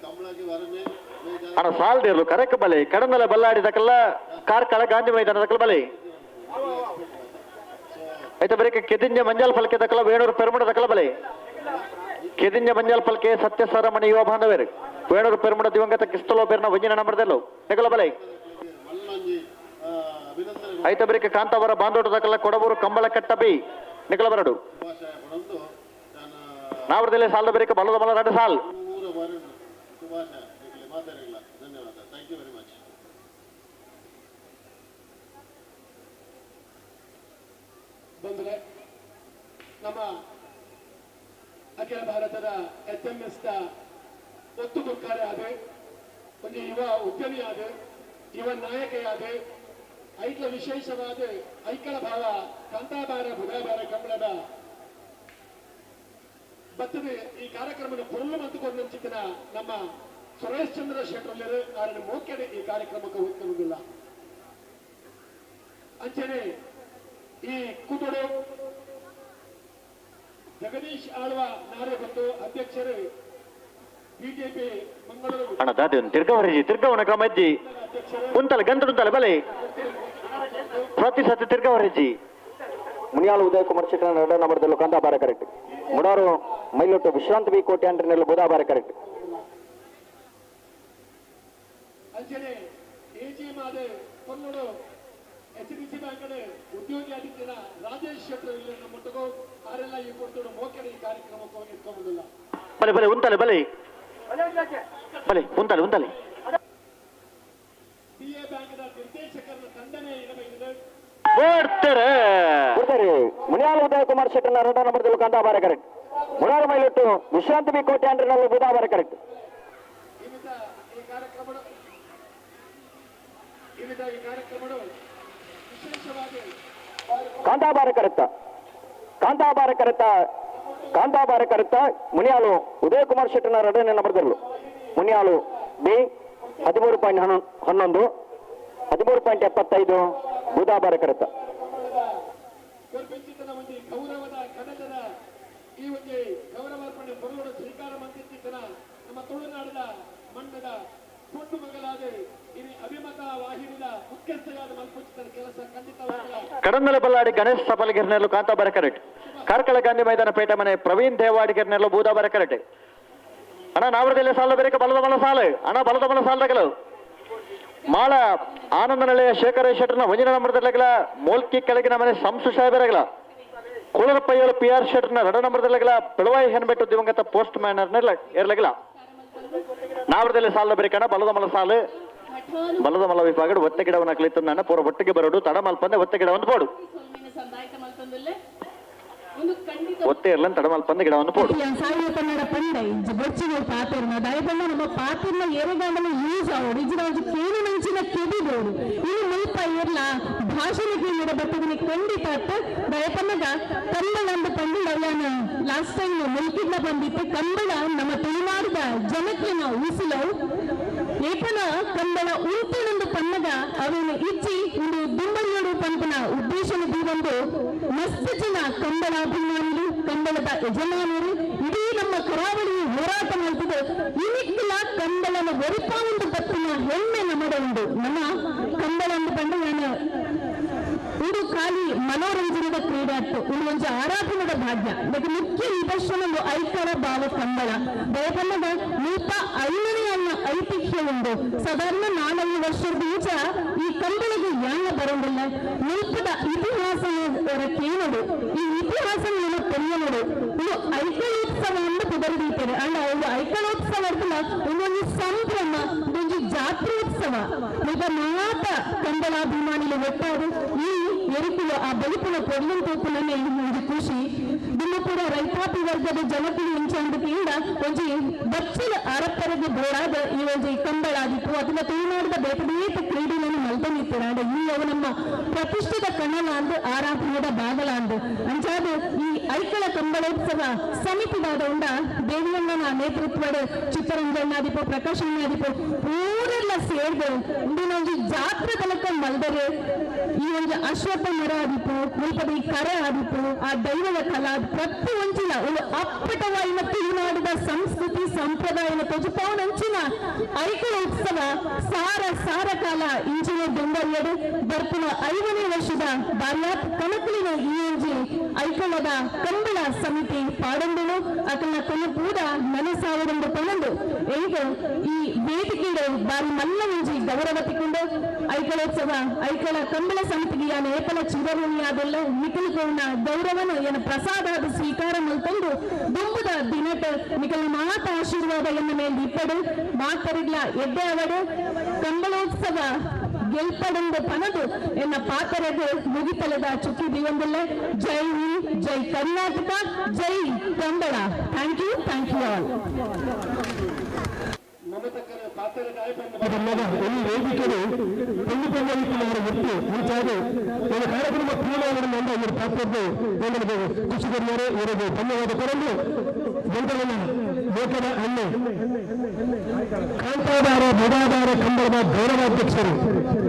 कंबला के बारे में मैं ज़्यादा ಅಣ್ಣ ಸಾಲ್ದಿರ್ಲು ಕರೆಕ್ ಬಲೆ ಕಡಂದಲ ಬಲ್ಲಾಡಿ ತಕಲ್ಲ ಕಾರ್ಕಳ ಗಾಂಧಿ ಮೈದಾನ ತಕಲ್ ಬಲೆ ಆಯ್ತು ಬರೀಕೆ ಕೆದಿಂಜ ಮಂಜಲ್ ಫಲ್ಕೆ ತಕಲ ವೇಣೂರು ಪೆರುಮಡ ತಕಲ ಬಲೆ ಕೆದಿಂಜ ಮಂಜಲ್ ಫಲ್ಕೆ ಸತ್ಯಸರಮಣಿ ಯುವ ಬಾಂಧವೇರು ವೇಣೂರು ಪೆರುಮಡ ದಿವಂಗತ ಕಿಸ್ತಲೋ ಬೇರ್ನ ಒಂಜಿನ ನಂಬರ್ದೆಲ್ಲು ನಿಕಲ ಬಲೆ ಮಲ್ಲೊಂಜಿ ಅಭಿನಂದನೆ. ಐತಬರಿಕೆ ಕಾಂತಾವರ ಬಾಂದೋಟದಕಲ್ಲ ಕೊಡಬೂರು ಕಂಬಳ ಕಟ್ಟಬಿ ನಿಕಲ ಬರಡು ನಾವರದಲ್ಲಿ ಸಾಲದ ಬರಿಕೆ ಬಲದ ಮಲ 2 ಸಾಲ್. ಬಂಧುಗಳೇ, ನಮ್ಮ ಅಖಿಲ ಭಾರತದ ಎಸ್.ಎಂ.ಎಸ್ ಒತ್ತು ಗುರ್ಕಾರೆ ಆದ ಒಂದು ಯುವ ಉದ್ಯಮಿಯಾದ ಯುವ ನಾಯಕಿಯಾದ ಐಕ್ಲ ವಿಶೇಷವಾದ ಐಕಳ ಭಾವ ಕಾಂತಾಬಾರ ಬುಧಾಬಾರ ಕಂಬಳದ ಬತ್ತದ ಈ ಕಾರ್ಯಕ್ರಮದ ಪೊರುಳು ಮಂತುಕೊಂಡಂಚಿತ್ತಿನ ನಮ್ಮ ಸುರೇಶ್ ಚಂದ್ರ ಶೆಟ್ಟರ್ಲೇರು ಆರನ ಮೋಕೆಡೆ ಈ ಕಾರ್ಯಕ್ರಮಕ್ಕೆ ಒತ್ತುವುದಿಲ್ಲ. ಅಂಚನೆ ಈ ಕೂಟಡು ಜಗದೀಶ್ ಆಳ್ವ ನಾರೇಗೊತ್ತು ಅಧ್ಯಕ್ಷರು ಬಿಜೆಪಿ ಮಂಗಳೂರು. ಅಣ್ಣ ದಾದಿ ಒಂದು ತಿರ್ಗವರೆಜಿ ತಿರ್ಗವನ ಕ್ರಮ ಇಜ್ಜಿ ಉಂತಲೆ ಗಂಟು ಬಲೆ ಪ್ರತಿ ಸತಿ ತಿರ್ಗವರೆಜಿ. ಮುನಿಯಾಲು ಉದಯ್ ಕುಮಾರ್ ಶೆಟ್ಟರ್ 2 ನಂಬರ್ದಲ್ಲೂ ಕಾಂತಾಬಾರ ಕರೆಕ್ಟ್. ಮುಡಾರು ಮೈಲೊಟ್ಟು ವಿಶ್ರಾಂತ್ ಬಿ ಕೋಟೆ ಅಂಡ್ರಿನಲ್ಲಿ ಬುಧಾಬಾರ ಕರೆಕ್ಟ್. ಅಂಚನೆ ಎಜಿಎಂ ಆದ ಕೊನ್ನಡು ಎಚ್.ಡಿ.ಸಿ ಬ್ಯಾಂಕ್ ಉದ್ಯೋಗಿ ಆಗಿದ್ದ ರಾಜೇಶ್ ಶೆಟ್ಟರ್ ಇಲ್ಲಿ ನಮ್ಮ ಆರೆಲ್ಲ ಈ ಕೊಡ್ತೋಡು ಮೋಕೆಡೆ ಈ ಕಾರ್ಯಕ್ರಮಕ್ಕೆ ಇಟ್ಕೊಂಡ್ಬಂದಿಲ್ಲ. ಬಲೆ ಬಲೆ ಉಂತಲೆ ಬಲೆ ಬಲೆ ಉಂತಲೆ ಉಂತಲೆ. ಬಿಎ ಬ್ಯಾಂಕ್ನ ನಿರ್ದೇಶಕರ ತಂಡನೇ ಇರಬೇಕಿದೆ. ಬರ್ತಾರೆ ಬರ್ತಾರೆ. ಮುನಿಯಾಲು ಉದಯ್ ಕುಮಾರ್ ಶೆಟ್ಟರ್ನ 2 ನಂಬರ್ದಲ್ಲೂ ಕಾಂತಾಬಾರ ಕರೆಕ್ಟ್. ಮುಡಾರು ಮೈಲೊಟ್ಟು ವಿಶ್ರಾಂತಿ ಬಿ ಕೋಟೆ ಅಂಡ್ರಿನಲ್ಲಿ ಬುಧಾಬಾರ ಕರೆಕ್ಟ್. ಕಾಂತಾಬಾರ ಕರೆಕ್ತ ಕಾಂತಾಬಾರ ಕರೆತ ಕಾಂತಾಬಾರ ಕರೆತ ಮುನಿಯಾಲು ಉದಯ್ ಕುಮಾರ್ ಶೆಟ್ಟರ್ನ 2ನೇ ನಂಬರ್ದಲ್ಲೂ. ಮುನಿಯಾಲು ಬಿ 13.11 13.75 ಬುಧಾಬಾರ ಕರೆತ. ಗೌರವದ ಕನಕದ ಈ ಒಂದು ಗೌರವಾರ್ಪಣೆ ಪೊರುಳು ಸ್ವೀಕಾರ ಮಂತಿತ್ತಿನ ನಮ್ಮ ತುಳುನಾಡಿನ ಮಣ್ಣದ ಪೊಣ್ಣು ಮಗಲಾದ ಇನಿ ಅಭಿಮತ ವಾಹಿನಿಯ ಮುಖ್ಯಸ್ಥೆಯಾದ ಮಲ್ಪುಚಿತನ ಕೆಲಸ ಖಂಡಿತವಾಗಿಲ್ಲ. ಕಡಂದಲೆ ಬಲ್ಲಾಡಿ ಗಣೇಶ್ ಸಫಲಗಿರ್ನೆಲ್ಲು ಕಾಂತಾಬಾರ ಕರೆಕ್ಟ್. ಕಾರ್ಕಳ ಗಾಂಧಿ ಮೈದಾನ ಪೇಟೆ ಮನೆ ಪ್ರವೀಣ್ ದೇವಾಡಿಗಿರ್ನೆಲ್ಲು ಬೂದಾಬಾರ ಕರೆಕ್ಟ್. ಅಣ್ಣ ನಾವರದಲ್ಲಿ ಸಾಲ ಬೇರೆ ಬಲದ ಮಲ ಸಾಲ ಅಣ್ಣ ಬಲದ ಮಲ ಸಾಲದಗಲು ಮಾಳ ಆನಂದನಳೆಯ ಶೇಖರ ಶೆಟ್ಟರ್ನ 1 ನಂಬರ್ದಲ್ಲಗಲ ಮೋಲ್ಕಿ ಕೆಳಗಿನ ಮನೆ ಸಂಸು ಸಾಹೇಬರಗಲ ಕೋಳರಪ್ಪಯ್ಯಲು ಪಿ ಆರ್ ಶೆಟ್ಟರ್ನ 2 ನಂಬರ್ದಲ್ಲಗಲ ಬೆಳವಾಯಿ ಹೆನ್ಬೆಟ್ಟು ದಿವಂಗತ ಪೋಸ್ಟ್ ಮ್ಯಾನ್ ಏರ್ಲಗಲ. ನಾವರದಲ್ಲಿ ಸಾಲ ಬೇರೆ ಬಲದ ಮಲ ಸಾಲು ಬಲದ ಮಲ ವಿಭಾಗ ಒತ್ತೆ ಗಿಡವನ್ನು ಕಲಿತಂದ ಪೂರ ಒಟ್ಟಿಗೆ ಬರೋಡು ತಡ ಮಲ್ಪಂದೆ ಒತ್ತೆ ಗಿಡವನ್ನು ಪೋಡು ಒತ್ತೆ ಇರಲ ತಡ ಮಲ್ಪಂದೆ ಗಿಡವನ್ನು ಪೋಡು. ಕನ್ನಡ ಪಂಡ ಬೊಚ್ಚಿಗೆ ಪಾತಿರ್ನ ದಯಪಂಡ ನಮ್ಮ ಪಾತಿರ್ನ ಏರೆಗಾಂಡಲ ಯೂಸ್ ಆವಡು ಇಜ್ಜಿನ ಒಂಜಿ ಕೇನು ಮಂಚಿನ ಕೆಬಿ ಬೋಡು ಇನ್ನು ಮುಲ್ಪ ಏರ್ಲ ಭಾಷೆಗೆ ಏರ ಬತ್ತದಿನಿ ಖಂಡಿತ ದಯಪನ್ನಗ ಕಂಬಳ ಅಂದ ಪಂಡ ಯಾನ ಲಾಸ್ಟ್ ಟೈಮ್ ಮುಲ್ಕಿಡ್ಲ ಬಂದಿತ್ತು. ಕಂಬಳ ನಮ್ಮ ತುಳುನಾಡಿದ ಜನಕ್ಲೆನ ಉಸಿಲವು ಏಪನ ಕಂಬಳ ಉಂಟುನೊಂದು ಪನ್ನಗ ಅವೇನು ಇಜ್ಜಿ ಒಂದು ದುಂಬರಿಯೋಡು ಪಂಪನ ಉದ್ದೇಶನ ದೀವಂದು ಮಸ್ತ್ ಜನ ಕಂಬಳ ಅಭಿಮಾನಿಗಳು ಕಂಬಳದ ಯಜಮಾನರು ಇಡೀ ನಮ್ಮ ಕರಾವಳಿ ಹೋರಾಟ ಮಾಡ್ತಿದ್ದು ಇನಿಕ್ಕಿಲ್ಲ ಕಂಬಳನ ಒರಿಪ ಒಂದು ಬತ್ತಿನ ಹೆಮ್ಮೆ ನಮ್ಮದ ಉಂಡು. ನಮ್ಮ ಕಂಬಳ ಒಂದು ಪಂಡ ನಾನು ಇದು ಖಾಲಿ ಮನೋರಂಜನದ ಕ್ರೀಡೆ ಆಯ್ತು, ಇದು ಒಂಜಿ ಆರಾಧನದ ಭಾಗ್ಯ. ಅದಕ್ಕೆ ಮುಖ್ಯ ನಿದರ್ಶನ ಒಂದು ಐಕರ ಭಾವ ಕಂಬಳ. ದಯಪನ್ನದ 105ನೇ ಅನ್ನ ಐತಿಹ್ಯ ಉಂಡು. ಸಾಧಾರಣ 4-5 ವರ್ಷದ ಈಚ ಈ ಕಂಬಳಿಗೆ ಯಾನ ಬರೋದಿಲ್ಲ. ಮುಲ್ಪದ ಇತಿಹಾಸ ಕೇಳೋಡು, ಈ ಇತಿಹಾಸ ತಿಳಿಯನೋಡು. ಇದು ಐಕಳೋತ್ಸವ ಎಂದು ಪುದರಿದೀತಾರೆ. ಅಂಡ ಒಂದು ಐಕಳೋತ್ಸವ ಅರ್ಥಲ್ಲ, ಒಂದೊಂದು ಸಂಭ್ರಮ, ಇದೊಂದು ಜಾತ್ರೋತ್ಸವ. ಈಗ ಮಾತ ಕಂಬಳಾಭಿಮಾನಿಲು ಒಟ್ಟಾರು ಈ ಎರುಕುಲು ಆ ಬದುಕುನ ಪೊರ್ಲುನ್ ತೂಪುನನೆ ಒಂಜಿ ಖುಷಿ. ದುಮ್ಮಪುರ ರೈತಾಪಿ ವರ್ಗದ ಜನಕುಲು ಇಂಚಂದಕ್ಕಿಂದ ಒಂಜಿ ಬಚ್ಚಲ ಅರಪ್ಪರಿಗೆ ಬೋಡಾದ ಈ ಒಂಜಿ ಕಂಬಳಾದಿತ್ತು. ಅಥವಾ ತುಳುನಾಡದ ಬೇತೆ ಬೇತೆ ಕ್ರೀಡೆಗಳನ್ನು ಮಲ್ತೊಂದಿತ್ತೆರ್. ಆಂಡ ಈ ಅವು ನಮ್ಮ ಪ್ರತಿಷ್ಠಿತ ಕಣಲಾಂದು ಆರಾಧನೆದ ಬಾಗಲಾಂದು ಅಂಚಾದ ಈ ಐಕಳ ಕಂಬಳೋತ್ಸವ ಸಮಿತಿದಾದ ಉಂಡ ದೇವಿಯಣ್ಣನ ನೇತೃತ್ವದ ಚಿತ್ತರಂಜಣ್ಣಾದಿಪು ಪ್ರಕಾಶಣ್ಣಾದಿಪು ಪೂರೆಲ್ಲ ಸೇರ್ದು ಇಂದಿನ ಒಂಜಿ ಜಾತ್ರೆ ತಲಕ ಮಲ್ದರೆ ಈ ಒಂಜಿ ಅಶ್ವತ್ಥ ಮರ ಆದಿಪ್ಪು, ಮುಲ್ಪದ ಈ ಕರೆ ಆದಿಪ್ಪು, ಆ ದೈವದ ಕಲಾ ಪ್ರತಿ ಒಂಜಿನ ಒಂದು ಅಪ್ಪಟವಾಯಿನ ತುಳುನಾಡಿದ ಸಂಸ್ಕೃತಿ ಸಂಪ್ರದಾಯನ ತೊಜುಪವನಂಚಿನ ಐಕಳ ಉತ್ಸವ ಸಾರ ಸಾರ ಕಾಲ ಇಂಚಿನ ಬೆಂಬಲಿಯಡು ಬರ್ಪುನ 5ನೇ ವರ್ಷದ ಬಾರ್ಯಾತ್ ಕಣಕಲಿನ ಈ ಒಂಜಿ ಐಕಳದ ಕಂಬಳ ಸಮಿತಿ ಪಾಡಂದನು ಅಕಲ್ನ ಕೊನೆ ಪೂರ ನನಸಾವರಂದು ಪನಂದು ಈಗ ಈ ವೇದಿಕೆಡು ಬಾರಿ ಮಲ್ಲ ಒಂಜಿ ಗೌರವ ತಿಕ್ಕೊಂಡು ಐಕಳೋತ್ಸವ ಐಕಳ ಕಂಬಳ ಕಂಬಳ ಸಮಿತಿಗೆ ಯಾನ ಏಪಲ ಚಿರಋಣಿಯಾದಲ್ಲ ನಿಕಲ್ ಗೌರವನ ಎನ ಪ್ರಸಾದ ಸ್ವೀಕಾರ ಮಲ್ತೊಂದು ದುಂಬುದ ದಿನಟ ನಿಕಲ್ ಮಾತ ಆಶೀರ್ವಾದ ಎನ್ನ ಮೇಲೆ ಇಪ್ಪಡು ಮಾತರಿಗ್ಲ ಎಡ್ಡೆ ಅವಡು ಕಂಬಳೋತ್ಸವ ಗೆಲ್ಪಡೆಂದು ಪನದು ಎನ್ನ ಪಾತರದು ಮುಗಿತಲದ ಚುಕ್ಕಿ ದಿವಂದಲ್ಲ. ಜೈ ಹಿಂದ್, ಜೈ ಕರ್ನಾಟಕ, ಜೈ Kambala. Thank you, thank you all. ಈ ವೇದಿಕೆಗೆ ಪೊಂದು ಪೊಂಗಲಿಕ್ಕಿನವರ ಒಟ್ಟು ಮುಂಚಾಗಿ ಒಂದು ಕಾರ್ಯಕ್ರಮ ಪೂರ್ಣವಾದ ಇವರು ಪಾತ್ರದ್ದು ಎಂಬುದು ಖುಷಿ ಕೊಡಿದ್ದಾರೆ. ಇವರಿಗೆ ಧನ್ಯವಾದ ಕೊಡಲು ಬೆಂಗಳೂರಿನ ಲೋಕದ ಅಣ್ಣೆ ಕಾಂತಾಧಾರ ಬುಧಾಧಾರ ಕಂಬಳದ ಗೌರವಾಧ್ಯಕ್ಷರು,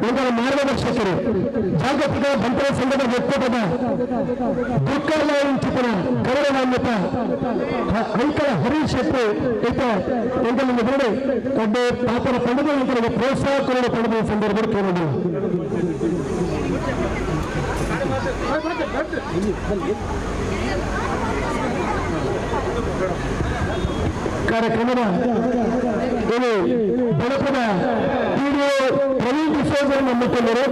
ಎಂದರ ಮಾರ್ಗದರ್ಶಕರು, ಜಾಗತಿಕ ಬಂಟರ ಸಂಘದ ಒಕ್ಕೂಟದ ದುಃಖಲಾಂಚಿತನ ಗೌರವಾನ್ವಿತ ಐಕಳ ಹರೀಶ್ ಶೆಟ್ಟಿ ಈತ ಎಂದನ್ನು ನೋಡಿ ಒಬ್ಬ ಪಾತ್ರ ಪಡೆದ ನಂತರ ಪ್ರೋತ್ಸಾಹ ಕೊರಡು ಪಡೆದ ಸಂದರ್ಭದಲ್ಲಿ ಕೇಳಿದರು. ಕಾರ್ಯಕ್ರಮದ ಇದು ಬೆಳಕದ ಪಿಡಿಒ ಪ್ರವೀಣ್ ಡಿಸೋಜರ್ ಮುಖ್ಯರು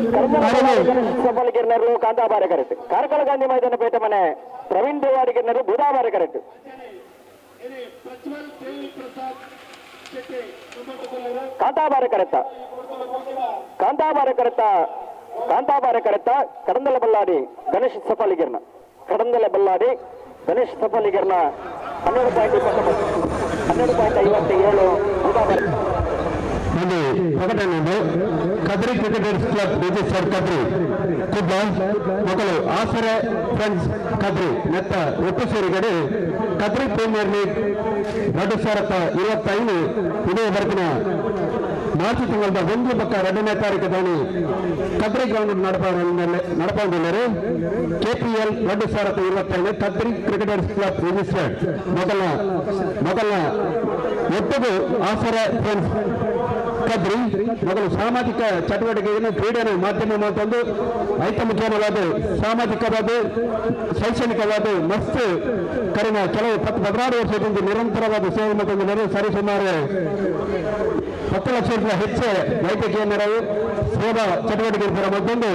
ಸಫಲಿಗಿರ್ನರು ಕಾಂತಾಬಾರೆ ಕರೆಕ್ಟ್. ಕಾರ್ಕಳ ಗಾಂಧಿ ಮೈದಾನ ಪೇಟೆ ಮನೆ ಪ್ರವೀಣ್ ದೇವಾಡಿಗಿರ್ನರು ಬುಧಾಬಾರೆ ಕರೆಕ್ಟ್. ಕಾಂತಾಬಾರೆ ಕರೆತ್ತ, ಕಾಂತಾಬಾರೆ ಕರೆತ್ತ, ಕಾಂತಾಬಾರೆ ಕರೆತ್ತ. ಕಡಂದಲ ಬಲ್ಲಾಡಿ ಗಣೇಶ್ ಸಫಲಿಗಿರ್ನ, ಕಡಂದಲ ಬಲ್ಲಾಡಿ ಗಣೇಶ್ ಸಫಲಿಗಿರ್ನ 12.29, 12.57 ಬುಧಾಬಾರೆ. ಒಂದು ಪ್ರಕಟಣೆ. Kadri cricketers club registered Kadri Kudla ಮಕ್ಕಳು ಆಸರೆ ಫ್ರೆಂಡ್ಸ್ ಕದ್ರಿ ನೆತ್ತ ಒಟ್ಟು ಸೇರಿಗಡೆ ಕದ್ರಿ ಪ್ರೀಮಿಯರ್ ಲೀಗ್ 2025 ಇದೇ ಬರ್ತಿನ ಮಾರ್ಚ್ ತಿಂಗಳ 1 ಪಕ್ಕ 2ನೇ ತಾರೀಕು ದಾನಿ Kadri ground ನಡಪಾಂದಿಲ್ಲರು. KPL 2025 Kadri cricketers club registered ಮೊದಲ ಮೊದಲ ಒಟ್ಟಿಗೂ ಆಸರೆ ಫ್ರೆಂಡ್ಸ್ ಕದ್ರಿ ಮೊದಲು ಸಾಮಾಜಿಕ ಚಟುವಟಿಕೆಯನ್ನು ಕ್ರೀಡೆಯನ್ನು ಮಾಧ್ಯಮ ಅಂತಂದು ಐತ ಮುಖ್ಯವಾದ ಸಾಮಾಜಿಕವಾದ ಶೈಕ್ಷಣಿಕವಾದ ಮಸ್ತ್ ಕರಿನ ಕೆಲವು 10-16 ವರ್ಷದಿಂದ ನಿರಂತರವಾದ ಸೇವೆ ಮತ್ತು ಸರಿಸುಮಾರು 10 ಲಕ್ಷ ರೂಪಾಯಿ ಹೆಚ್ಚು ವೈದ್ಯಕೀಯ ನೆರವು ಸೇವಾ ಚಟುವಟಿಕೆ ಮತ್ತೊಂದು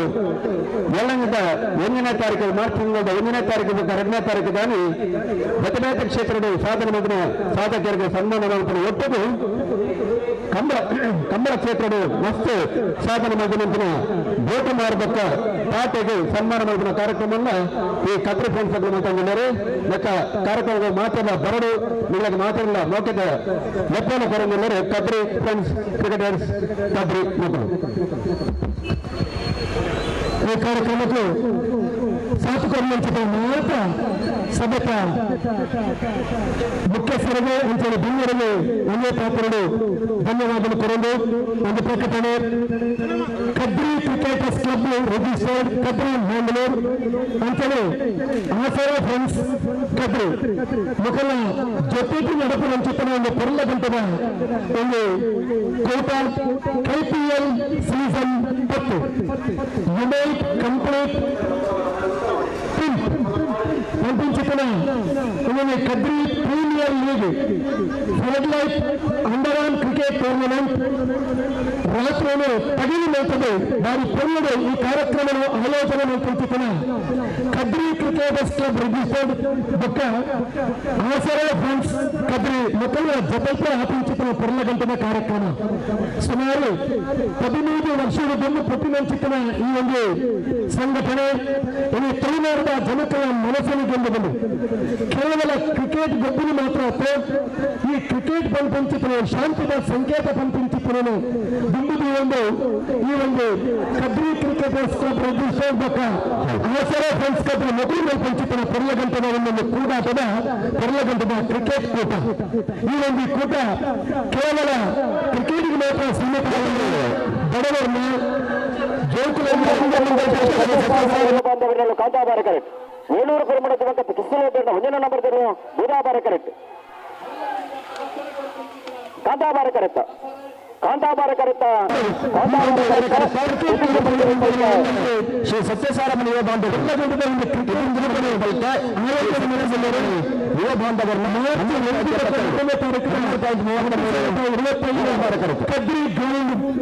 ಏಳನೇದ 1ನೇ ತಾರೀಕು ಮಾರ್ಚ್ ತಿಂಗಳ 1ನೇ ತಾರೀಕು ಮತ್ತು 2ನೇ ತಾರೀಕು ದಾನಿ ಪ್ರತಿಭಾತ ಕ್ಷೇತ್ರದ ಸಾಧನೆ ಮಗನ ಸಾಧಕರಿಗೆ ಸನ್ಮಾನ ಮಾಡುತ್ತಾರೆ. ಒಟ್ಟಿಗೆ ಕಂಬಳ ಕಂಬಳ ಕ್ಷೇತ್ರದ ಮಸ್ತ್ ಸಾಧನೆ ಮಾಡಿದ ಬೋಟು ಮಾರ್ಬಕ್ಕ ಪಾಟೆಗೆ ಸನ್ಮಾನ ಮಾಡಿದ ಕಾರ್ಯಕ್ರಮವನ್ನು ಈ ಕದ್ರಿ ಫ್ರೆಂಡ್ಸ್ ಮಾತಾಡಿದ್ದಾರೆ. ಲೆಕ್ಕ ಕಾರ್ಯಕ್ರಮದ ಮಾತೆಲ್ಲ ಬರಡು ನಿಮಗೆ ಮಾತೆಲ್ಲ ಮೌಖಿಕ ಲೆಪ್ಪನ ಕೊರಮಿಲ್ಲರು ಕದ್ರಿ ಫ್ರೆಂಡ್ಸ್ ಕ್ರಿಕೆಟರ್ಸ್ ಕದ್ರಿ ಮಕ್ಕಳು. ಈ ಕಾರ್ಯಕ್ರಮಕ್ಕೆ ಸಾತುಕರ್ಮಂಚದ ಮಾತ್ರ ಸಭೆತ ಮುಖ್ಯಸ್ಥರಿಗೆ ಅಂಚನೆ ಬಿನ್ನರಿಗೆ ಒಂದೇ ಪಾತ್ರರು ಧನ್ಯವಾದಗಳು ಕೊರಲು. ಒಂದು ಪ್ರಕಟಣೆ. Kadri cricketers club registered Kadri Mangalore ಅಂಚನೆ ಆಸರೆ ಫ್ರೆಂಡ್ಸ್ ಕದ್ರಿ ಮೊಕಲ ಜೊತೆಗೆ ನಡೆಪುನಂಚಿತನ ಒಂದು ಪೊರ್ಲ ಗಂಟದ ಒಂದು ಕೋಟ ಕೆಪಿಎಲ್ ಸೀಸನ್ 10 ಯುನೈಟ್ ಕಂಪ್ಲೀಟ್ పంపించుకున్న Kadri premier league flood light under arm cricket tournament రాత్రిలో పగిలి మవుతుంది. వారి పొరుడు ఈ కార్యక్రమం ఆలోచన పంపించుకున్న కద్రి క్రికెటర్స్ క్లబ్ రిజిస్టర్డ్ బొక్క ఆసరా ఫ్రెండ్స్ కద్రి మొక్కల జతైతే ఆపించుకున్న పొరల గంటన కార్యక్రమ సుమారు 13 ವರ್ಷದ ಬಂದು పుట్టినంచుకున్న ఈ ಒಂದು ಸಂಘಟನೆ ಇನ್ನು ತುಳುನಾಡಿನ ಜನತೆಯ ಮನಸ್ಸನ್ನು ಗೆದ್ದು ಬಂದು ಕೇವಲ ಕ್ರಿಕೆಟ್ ಗೊಬ್ಬರು ಮಾತ್ರ ಈ ಕ್ರಿಕೆಟ್ పంపించుకున్న ಶಾಂತಿದ ಸಂಕೇತ పంపించుకున్నాను ದುಂಬುದು ಒಂದು ಈ ಒಂದು ಕದ್ರಿ ಕ್ರಿಕೆಟರ್ಸ್ ಕ್ಲಬ್ ರಿಜಿಸ್ಟರ್ಡ್ ಬೊಕ್ಕ ಆಸರೆ ಫ್ರೆಂಡ್ಸ್ ಕದ್ರಿ ಮೊದಲು పంపించుకున్న ಪೊರ್ಲಗಂಟದ ಒಂದೊಂದು ಕೂಟಾಟದ ಪೊರ್ಲಗಂಟದ ಕ್ರಿಕೆಟ್ ಕೂಟ. ಈ ಒಂದು ಕೂಟ ಕೇವಲ ಕ್ರಿಕೆಟ್ಗೆ ಮಾತ್ರ ಸೀಮಿತವಾಗಿಲ್ಲ, ಬಡವರನ್ನ ಬಾಂಧವರನ್ನು ಕಾಂತಾಬಾರ ಕರೆಕ್ಟ್. ವೇಣೂರು ಪೆರುಮಡ ಕಿಸ್ಸಲೋಬೆರ್ನ ಒಂದನೇ ನಂಬರ್ ಬೂದಾಬಾರ ಕರೆಕ್ಟ್. ಕಾಂತಾಬಾರ ಕರೆಕ್ಟ್. ಕಾಂತಾಬಾರ ಕರೆತ ಶ್ರೀ ಸತ್ಯಸಾರಮನ ಯುವ ಬಾಂಧವರು ಯುವ ಬಾಂಧವರು ಕದ್ರಿ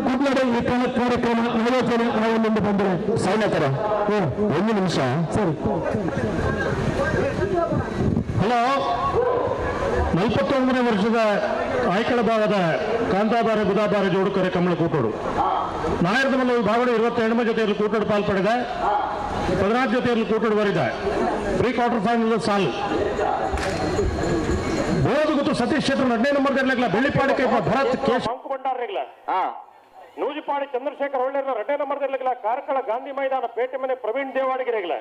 ಕುಡ್ಲದ ಈ ಕಾರ್ಯಕ್ರಮ ಆಯೋಜನೆ ಆವೊಂದು ಬಂದರೆ ಸೈನತರ ಒಂದು ನಿಮಿಷ ಸರಿ. ಹಲೋ, 41ನೇ ವರ್ಷದ ಆಯ್ಕಳ ಭಾಗದ ಕಾಂತಾಬಾರೆ ಬುಧಾಬಾರೆ ಜೋಡುಕರೆ ಕಮಲ ಕೂಟೋಡು ನಾಯರದ ಮಲ್ಲ ಭಾಗದ 22 ಜೊತೆಯಲ್ಲಿ ಕೂಟೋಡು ಪಾಲ್ಪಡೆದ 14 ಜೊತೆಯಲ್ಲಿ ಕೂಟೋಡು ಬರಿದ ಪ್ರೀ ಕ್ವಾರ್ಟರ್ ಫೈನಲ್ ಸಾಲು ಬೋಧು ಗೊತ್ತು ಸತೀಶ್ ಶೆಟ್ಟರ್ 2ನೇ ನಂಬರ್ ಬೆಳ್ಳಿಪಾಡಿ ಕೈಪ ಭರತ್ ಕೇಶ್ ನೂಜಿಪಾಡಿ ಚಂದ್ರಶೇಖರ್ ಹೊಳ್ಳೆರ್ನ 2ನೇ ನಂಬರ್ ಕಾರ್ಕಳ ಗಾಂಧಿ ಮೈದಾನ ಪೇಟೆ ಮನೆ ಪ್ರವೀಣ್ ದೇವಾಡಿಗೆರೆಗಳ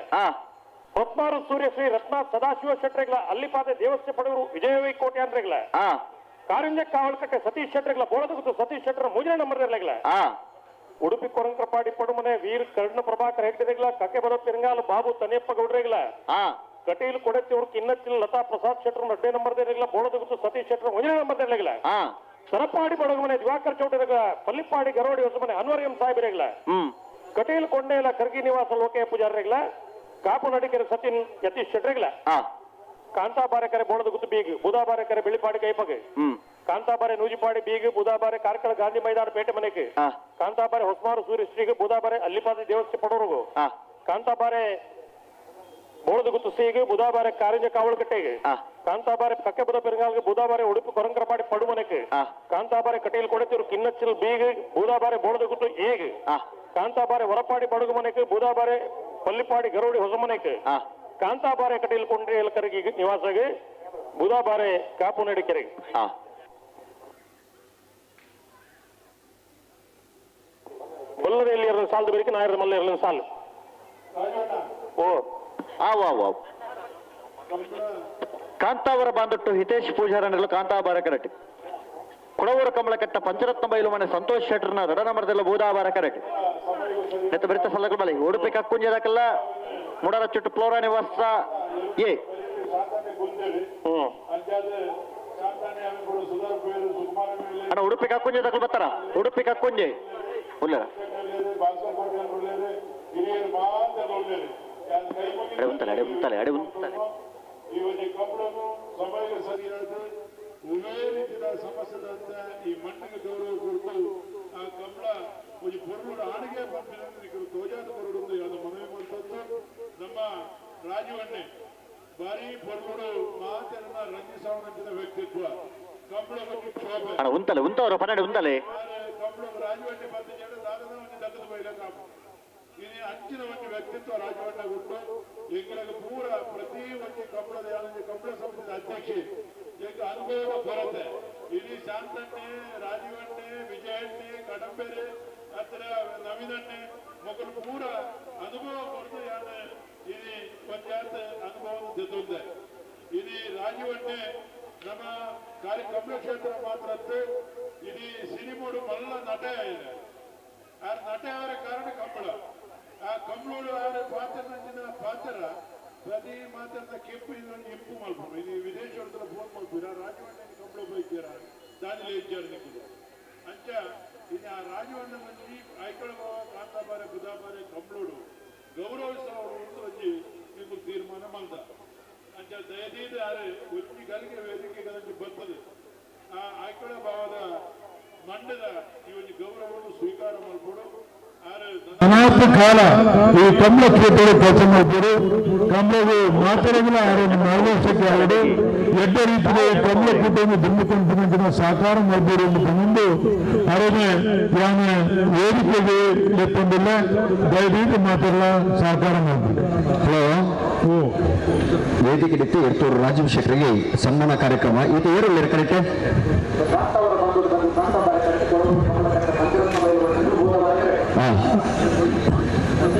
ಹೊತ್ಮಾರು ಸೂರ್ಯಶ್ರೀ ರತ್ನ ಸದಾಶಿವ ಶೆಟ್ಟರೆಗಳ ಅಲ್ಲಿಪಾದೆ ದೇವಸ್ಥೆ ಪಡವರು ವಿಜಯ ಕೋಟೆ ಅಂದ್ರೆಗಳ ಕಾರುಂಜ ಕಾವಲ್ಕಟ್ಟೆ ಸತೀಶ್ ಶೆಟ್ಟರ್ಗಳ ಬೋಳದಗುತ್ತು ಸತೀಶ್ ಶೆಟ್ಟರ್ 3ನೇ ನಂಬರ್ ಇರ್ಲಿಲ್ಲ ಉಡುಪಿ ಕೊರಂಕರಪಾಡಿ ಪಡುಮನೆ ವೀರ್ ಕರ್ಣ ಪ್ರಭಾಕರ್ ಹೆಗ್ಡೆರೆಗಳ ಕಕ್ಕೆ ಬರೋ ತಿರಂಗಾಲ ಬಾಬು ತನಿಯಪ್ಪ ಗೌಡ್ರೆಗಳ ಕಟೀಲ್ ಕೊಡತಿಯವರು ಕಿನ್ನಚ್ಚಿನ ಲತಾ ಪ್ರಸಾದ್ ಶೆಟ್ಟರ್ 2ನೇ ನಂಬರ್ ಇರಲಿಲ್ಲ ಬೋಳದಗುತ್ತು ಸತೀಶ್ ಶೆಟ್ಟರ್ 1ನೇ ನಂಬರ್ ಇರಲಿಲ್ಲ ಸರಪಾಡಿ ಬಡಗಮನೆ ದಿವಾಕರ್ ಚೌಟರೆಗಳ ಪಲ್ಲಿಪಾಡಿ ಗರೋಡಿ ಹೊಸಮನೆ ಅನ್ವರ್ ಎಂ ಸಾಹೇಬರೆಗಳ ಕಟೀಲ್ ಕೊಂಡೇಲ ಕರ್ಗಿ ನಿವಾಸ ಲೋಕಯ್ಯ ಪೂಜಾರಿಗಳ ಕಾಪು ನಡಿಕೆರೆ ಸಚಿನ್ ಯತೀಶ್ ಶೆಟ್ಟರ್ಗಳ ಕಾಂತಾಬಾರೆಕರೆ ಬೋಳದಗುತ್ತು ಬೀಗ್ ಬುಧಾಬಾರೆಕರೆ ಬೆಳ್ಳಿಪಾಡಿ ಕೈಪಗೆ ಕಾಂತಾಬಾರೆ ನೂಜಿಪಾಡಿ ಬೀಗ್ ಬುಧಾಬಾರೆ ಕಾರ್ಕಳ ಗಾಂಧಿ ಮೈದಾನ ಪೇಟೆ ಮನೆಗೆ ಕಾಂತಾಬಾರೆ ಹೊಸಮಾರು ಸೂರ್ಯಶ್ರೀಗೆ ಬುಧಾಬಾರೆ ಅಲ್ಲಿಪಾದ ದೇವಸ್ಥೆ ಪಡೋರ್ಗು ಕಾಂತಾಬಾರೆ ಬೋಳದಗುತ್ತು ಸಿಗೆ ಬುಧಾಬಾರೆ ಕಾರಿಂಜ ಕಾವಳಕಟ್ಟೆಗೆ ಕಾಂತಾಬಾರೆ ಕಕ್ಕೆಬುದ ಪೆರಂಗಾಲ್ಗೆ ಬುಧಾಬಾರೆ ಉಡುಪಿ ಕೊರಂಕರಪಾಡಿ ಪಡುಮನೆಗೆ ಕಾಂತಾಬಾರೆ ಕಟೀಲ್ ಕೊಡತಿರು ಕಿನ್ನಚ್ಚಿಲ್ ಬೀಗ್ ಬುಧಾಬಾರೆ ಬೋಳದಗುತ್ತು ಏಗ್ ಕಾಂತಾಬಾರೆ ಹೊರಪಾಡಿ ಬಡಗುಮನೆಗೆ ಬುಧಾಬಾರೆ ಪಲ್ಲಿಪಾಡಿ ಗರೋಡಿ ಹೊಸಮನೆಗೆ ಕಾಂತಾಬಾರೆ ಕಟೀಲ್ ಕೊಂಡ್ರೆ ಕರಗಿ ನಿವಾಸಗೆ ಬುಧಾಬಾರೆ ಕಾಪು ನಡಿಕೆರೆಗೆ ಬಲ್ಲದ ಎಲ್ಲಿ ಸಾಲದ ಬೇರಿಕೆ ನಾಯರದ ಮಲ್ಲ ಎರಡನೇ ಸಾಲು. ಓ ಕಾಂತಾವರ ಬಾಂಧಟ್ಟು ಹಿತೇಶ್ ಪೂಜಾರನೆಲ್ಲ ಕಾಂತಾಬಾರ ಕರೆಕ್ಟ್ ಕೊಡವೂರು ಕಮಲಕಟ್ಟ ಪಂಚರತ್ನ ಬೈಲು ಮನೆ ಸಂತೋಷ್ ಶೆಟ್ಟರ್ನ ರಡನಮರದಲ್ಲ ಬೂದಾಬಾರ ಕರೆಕ್ಟ್ ನೆತ್ತ ಬೆರಿತ ಸಲ್ಲಗಳು ಬಲಿ ಉಡುಪಿ ಕಕ್ಕುಂಜದಕ್ಕೆಲ್ಲ ಮುಡರ ಚುಟ್ಟು ಫ್ಲೋರಾ ನಿವಾಸ ಏ ಅಣ್ಣ ಉಡುಪಿ ಕಕ್ಕುಂಜೆ ತಗೊಳ್ ಬರ್ತಾರ ಉಡುಪಿ ಕಕ್ಕುಂಜೆ ಉಲ್ಲರ ಅಡೆ ಉಂತಲೆ ಅಡೆ ಉಂತಲೆ ಅಡೆ ಉಂತಲೆ ಈ ಒಂದು ಕಂಬಳನು ಸಮಯ ಸರಿಯಾದ ಉವೇ ರೀತಿಯ ಸಮಸ್ಯೆದಂತ ಈ ಮಣ್ಣಿಗೆ ಗೌರವ ಕೊಟ್ಟು ಆ ಕಂಬಳ ಒಂದು ಪೊರುಳು ಆಣಿಗೆ ಪಂಪಿನ ತೋಜಾದ ಪೊರುಳು ಯಾವುದು ಮನವಿ ಮಾಡ್ತದ್ದು ನಮ್ಮ ರಾಜವನ್ನೇ ಭಾರಿ ಪೊರುಳು ಮಾತನ್ನ ರಂಜಿಸಾವಣಂಚಿನ ವ್ಯಕ್ತಿತ್ವ ಕಂಬಳ ಬಗ್ಗೆ ಶೋಭೆ ಅಣ್ಣ ಉಂತಲೆ ಉಂತವರು ಪನ್ನಡೆ ಉಂತಲೆ ಕಂಬಳ ರಾಜವನ್ನೇ ಬಂದ ಜನ ದಾದನ ಒಂದು ದಕ್ಕದ ಬೈಲ ಕಾಪು ಇನಿ ಅಂಚಿನ ಒಂದು ವ್ಯಕ್ತಿತ್ವ ರಾಜವಣ್ಣ ಗುಟ್ಟು ಎಂಗಳಿಗೆ ಪೂರ ಪ್ರತಿ ಒಂದು ಕಂಬಳದ ಯಾವ್ದು ಕಂಬಳ ಸಮಿತಿಯ ಅಧ್ಯಕ್ಷೆ ಎಂಗ ಅನುಭವದ ಕೊರತೆ ಇಲ್ಲಿ ಶಾಂತಣ್ಣೆ ರಾಜೀವಣ್ಣೆ ವಿಜಯಣ್ಣೆ ಕಡಂಬೆರೆ ಹತ್ರ ನವೀನಣ್ಣೆ ಮೊಗಲು ಪೂರ ಅನುಭವ ಕೊರತೆ ಯಾರು ಇಲ್ಲಿ ಪಂಚಾಯತ್ ಅನುಭವ ಜೊತೆ ಇಲ್ಲಿ ರಾಜೀವಣ್ಣೆ ನಮ್ಮ ಕಾರ್ಯ ಕಂಬಳ ಕ್ಷೇತ್ರ ಮಾತ್ರ ಇಲ್ಲಿ ಸಿನಿಮೋಡು ಮಲ್ಲ ನಟ ಇದೆ ಆ ನಟ ಅವರ ಕಾರಣ ಕಂಬಳ ಆ ಕಂಬಳೋಡು ಆರ ಪಾತ್ರ ಪಾತ್ರ ಪ್ರತಿ ಮಾತಾಡ್ದ ಕೆಂಪು ಇದನ್ನು ಇಂಪು ಮಲ್ಪುಂಡು ಇದು ವಿದೇಶ ಫೋನ್ ಮಲ್ಪುರ ರಾಜವಣ್ಣ ಕಂಬಳ ಬೈತೀರ ದಾನಿಲೆ ಇಜ್ಜಾರು ನಿಕ್ಕುದು ಅಂಚ ಇನ್ನು ಆ ರಾಜವಣ್ಣ ಮಂಜಿ ಐಕಳ ಬಾವ ಕಾಂತಾಬಾರೆ ಬುಧಾಬಾರೆ ಕಂಬಳೋಡು ಗೌರವಿಸವರು ಒಂಜಿ ನಿಮ್ಗೆ ತೀರ್ಮಾನ ಮಲ್ದ ಅಂಚ ದಯದೀದ ಆರೆ ಒಂಜಿ ಗಲಿಗೆ ವೇದಿಕೆ ಬರ್ತದೆ ಆ ಐಕಳ ಭಾವದ ಮಂಡದ ಈ ಒಂದು ಗೌರವವನ್ನು ಸ್ವೀಕಾರ ಮಲ್ಪಡು ಅನಾಥ ಕಾಲ ಈ ಕಮಲ ಕ್ಷೇತ್ರದ ಕೆಲಸ ಮಾಡ್ತಾರೆ. ಕಮಲವು ಮಾತಾಡೋದಿಲ್ಲ ಆರೋಗ್ಯ ಮಾರ್ಗದರ್ಶಕ ಆಗಿ ಎಡ್ಡ ರೀತಿಯ ಕಮಲ ಕೂಟವನ್ನು ದುಂಬಿಕೊಂಡು ಸಾಕಾರ ಮಾಡ್ಬೋದು ಎಂದು ಬಂದು ಆರೋಗ್ಯ ಯಾನ ವೇದಿಕೆಗೆ ಲೆಕ್ಕೊಂಡಿಲ್ಲ ದಯವಿಟ್ಟು ಮಾತಾಡಲ್ಲ ಸಹಕಾರ ಮಾಡ್ತಾರೆ. ಹಲೋ, ವೇದಿಕೆ ಬಿಟ್ಟು ಎರ್ತೂರು ರಾಜೀವ್ ಶೆಟ್ಟರಿಗೆ ಸನ್ಮಾನ ಕಾರ್ಯಕ್ರಮ ಇದು ಏರು ಕರೆಕ್ಟ್.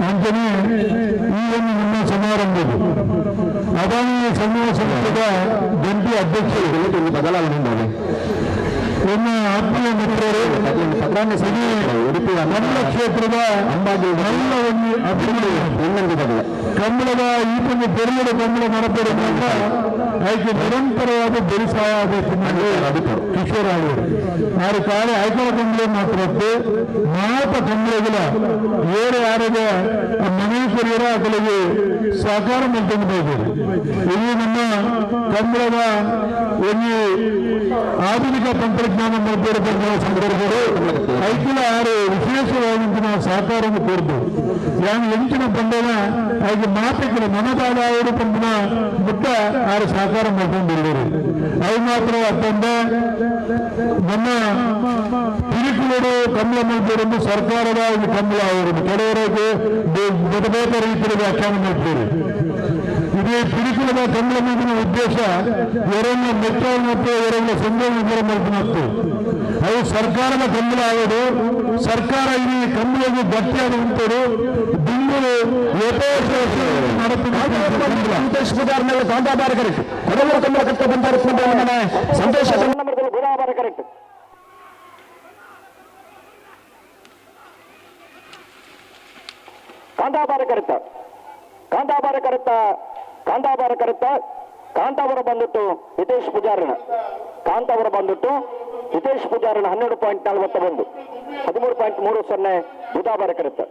ಅಂಚನೆ ಈ ಒಂದು ನಮ್ಮ ಸಮಾರಂಭದ ಅದಾನಿ ಸಮೂಹ ಸಂಸ್ಥೆಯ ಜಂಟಿ ಅಧ್ಯಕ್ಷರು ಬದಲಾವಣೆ ಮಾಡಿ ನಿಮ್ಮ ಆತ್ಮೀಯ ಮಿತ್ರರು ಉಡುಪಿಯ ನಮ್ಮ ಕ್ಷೇತ್ರದ ಎಲ್ಲ ಒಂದು ಅಭಿವೃದ್ಧಿ ಇನ್ನೊಂದು ಕಮ್ಮಳದ ಈತನ ಪೆರಿಯದ ಕಮ್ಮಳ ಮರಪಡೆ ಐಕೆ ನಿರಂತರವಾದ ಬೆರಿಸಾಯ ಕಿಶೋರ್ ಆಳ್ವರು ಆರು ಕಾಲ ಐಕಳ ಕಂಬಳಿ ಮಾತ್ರ ಮಾತ ಕಂಬಳಿಗಳ ಏರು ಯಾರಿಗೆ ಮನೇಶ್ವರಿಯರ ಅಕಲಿಗೆ ಸಹಕಾರ ಮಲ್ತೊಂದು ಇದು ನಮ್ಮ ಕಂಬಳದ ಒಂದು ಆಧುನಿಕ ತಂತ್ರಜ್ಞಾನ ಮಲ್ಪಿರತಕ್ಕಂಥ ಸಂದರ್ಭದಲ್ಲಿ ಐಕಿಲ ಆರು ವಿಶೇಷವಾದಂತಹ ಸಹಕಾರವನ್ನು ಕೋರ್ದು ಯಾನು ಎಂಚಿನ ಬಂದನ ಹಾಗೆ ಮಾತಕ್ಕೆ ಮನದಾದಾಯರು ಪಂಪಿನ ಮುಟ್ಟ ಆರು ಸಹಕಾರ ಮಾಡ್ಕೊಂಡಿಲ್ಲರು ಅವು ಮಾತ್ರ ಅತ್ತಂದ ನಮ್ಮ ಪಿರಿಕುಲರು ಕಂಬಳ ಮಲ್ಪೇರೆಂದು ಸರ್ಕಾರದ ಒಂದು ಕಂಬಳ ಅವರು ಕೆಲವರಿಗೆ ಬೇರೆ ಬೇರೆ ರೀತಿಯ ವ್ಯಾಖ್ಯಾನ ಮಾಡ್ತಾರೆ. ಇದೇ ಪಿರಿಕುಲದ ಕಂಬಳ ಮೇಲಿನ ಉದ್ದೇಶ ಎರಡನ್ನ ಮೆಚ್ಚ ಮತ್ತು ಎರಡನ್ನ ಸಂಜೆ ಮಲ್ಪನಾಗ್ತದೆ. ಅವು ಸರ್ಕಾರದ ಕಂಬಳ ಆಗೋದು, ಸರ್ಕಾರ ಈ ಕಂಬಳಿಗೆ ಗಟ್ಟಿಯಾದ ಉಂಟರು ದಿಂಬರು ಸಂತೋಷ ಕರೆಕ್ಟ್. ಕಾಂತಾಬಾರ ಕರೆಕ್ಟ್, ಕಾಂತಾಬಾರ ಕರೆಕ್ಟ್, ಕಾಂತಾಬಾರ ಕರೆಕ್ಟ್. ಕಾಂತಾವರ ಬಂದಿಟ್ಟು ಹಿತೇಶ್ ಪೂಜಾರನ, ಕಾಂತಾವರ ಬಂದಿಟ್ಟು ಹಿತೇಶ್ ಪೂಜಾರನ 12.41, 13.30 ಬುಧಾಬಾರ ಕರೆಕ್ಟ್.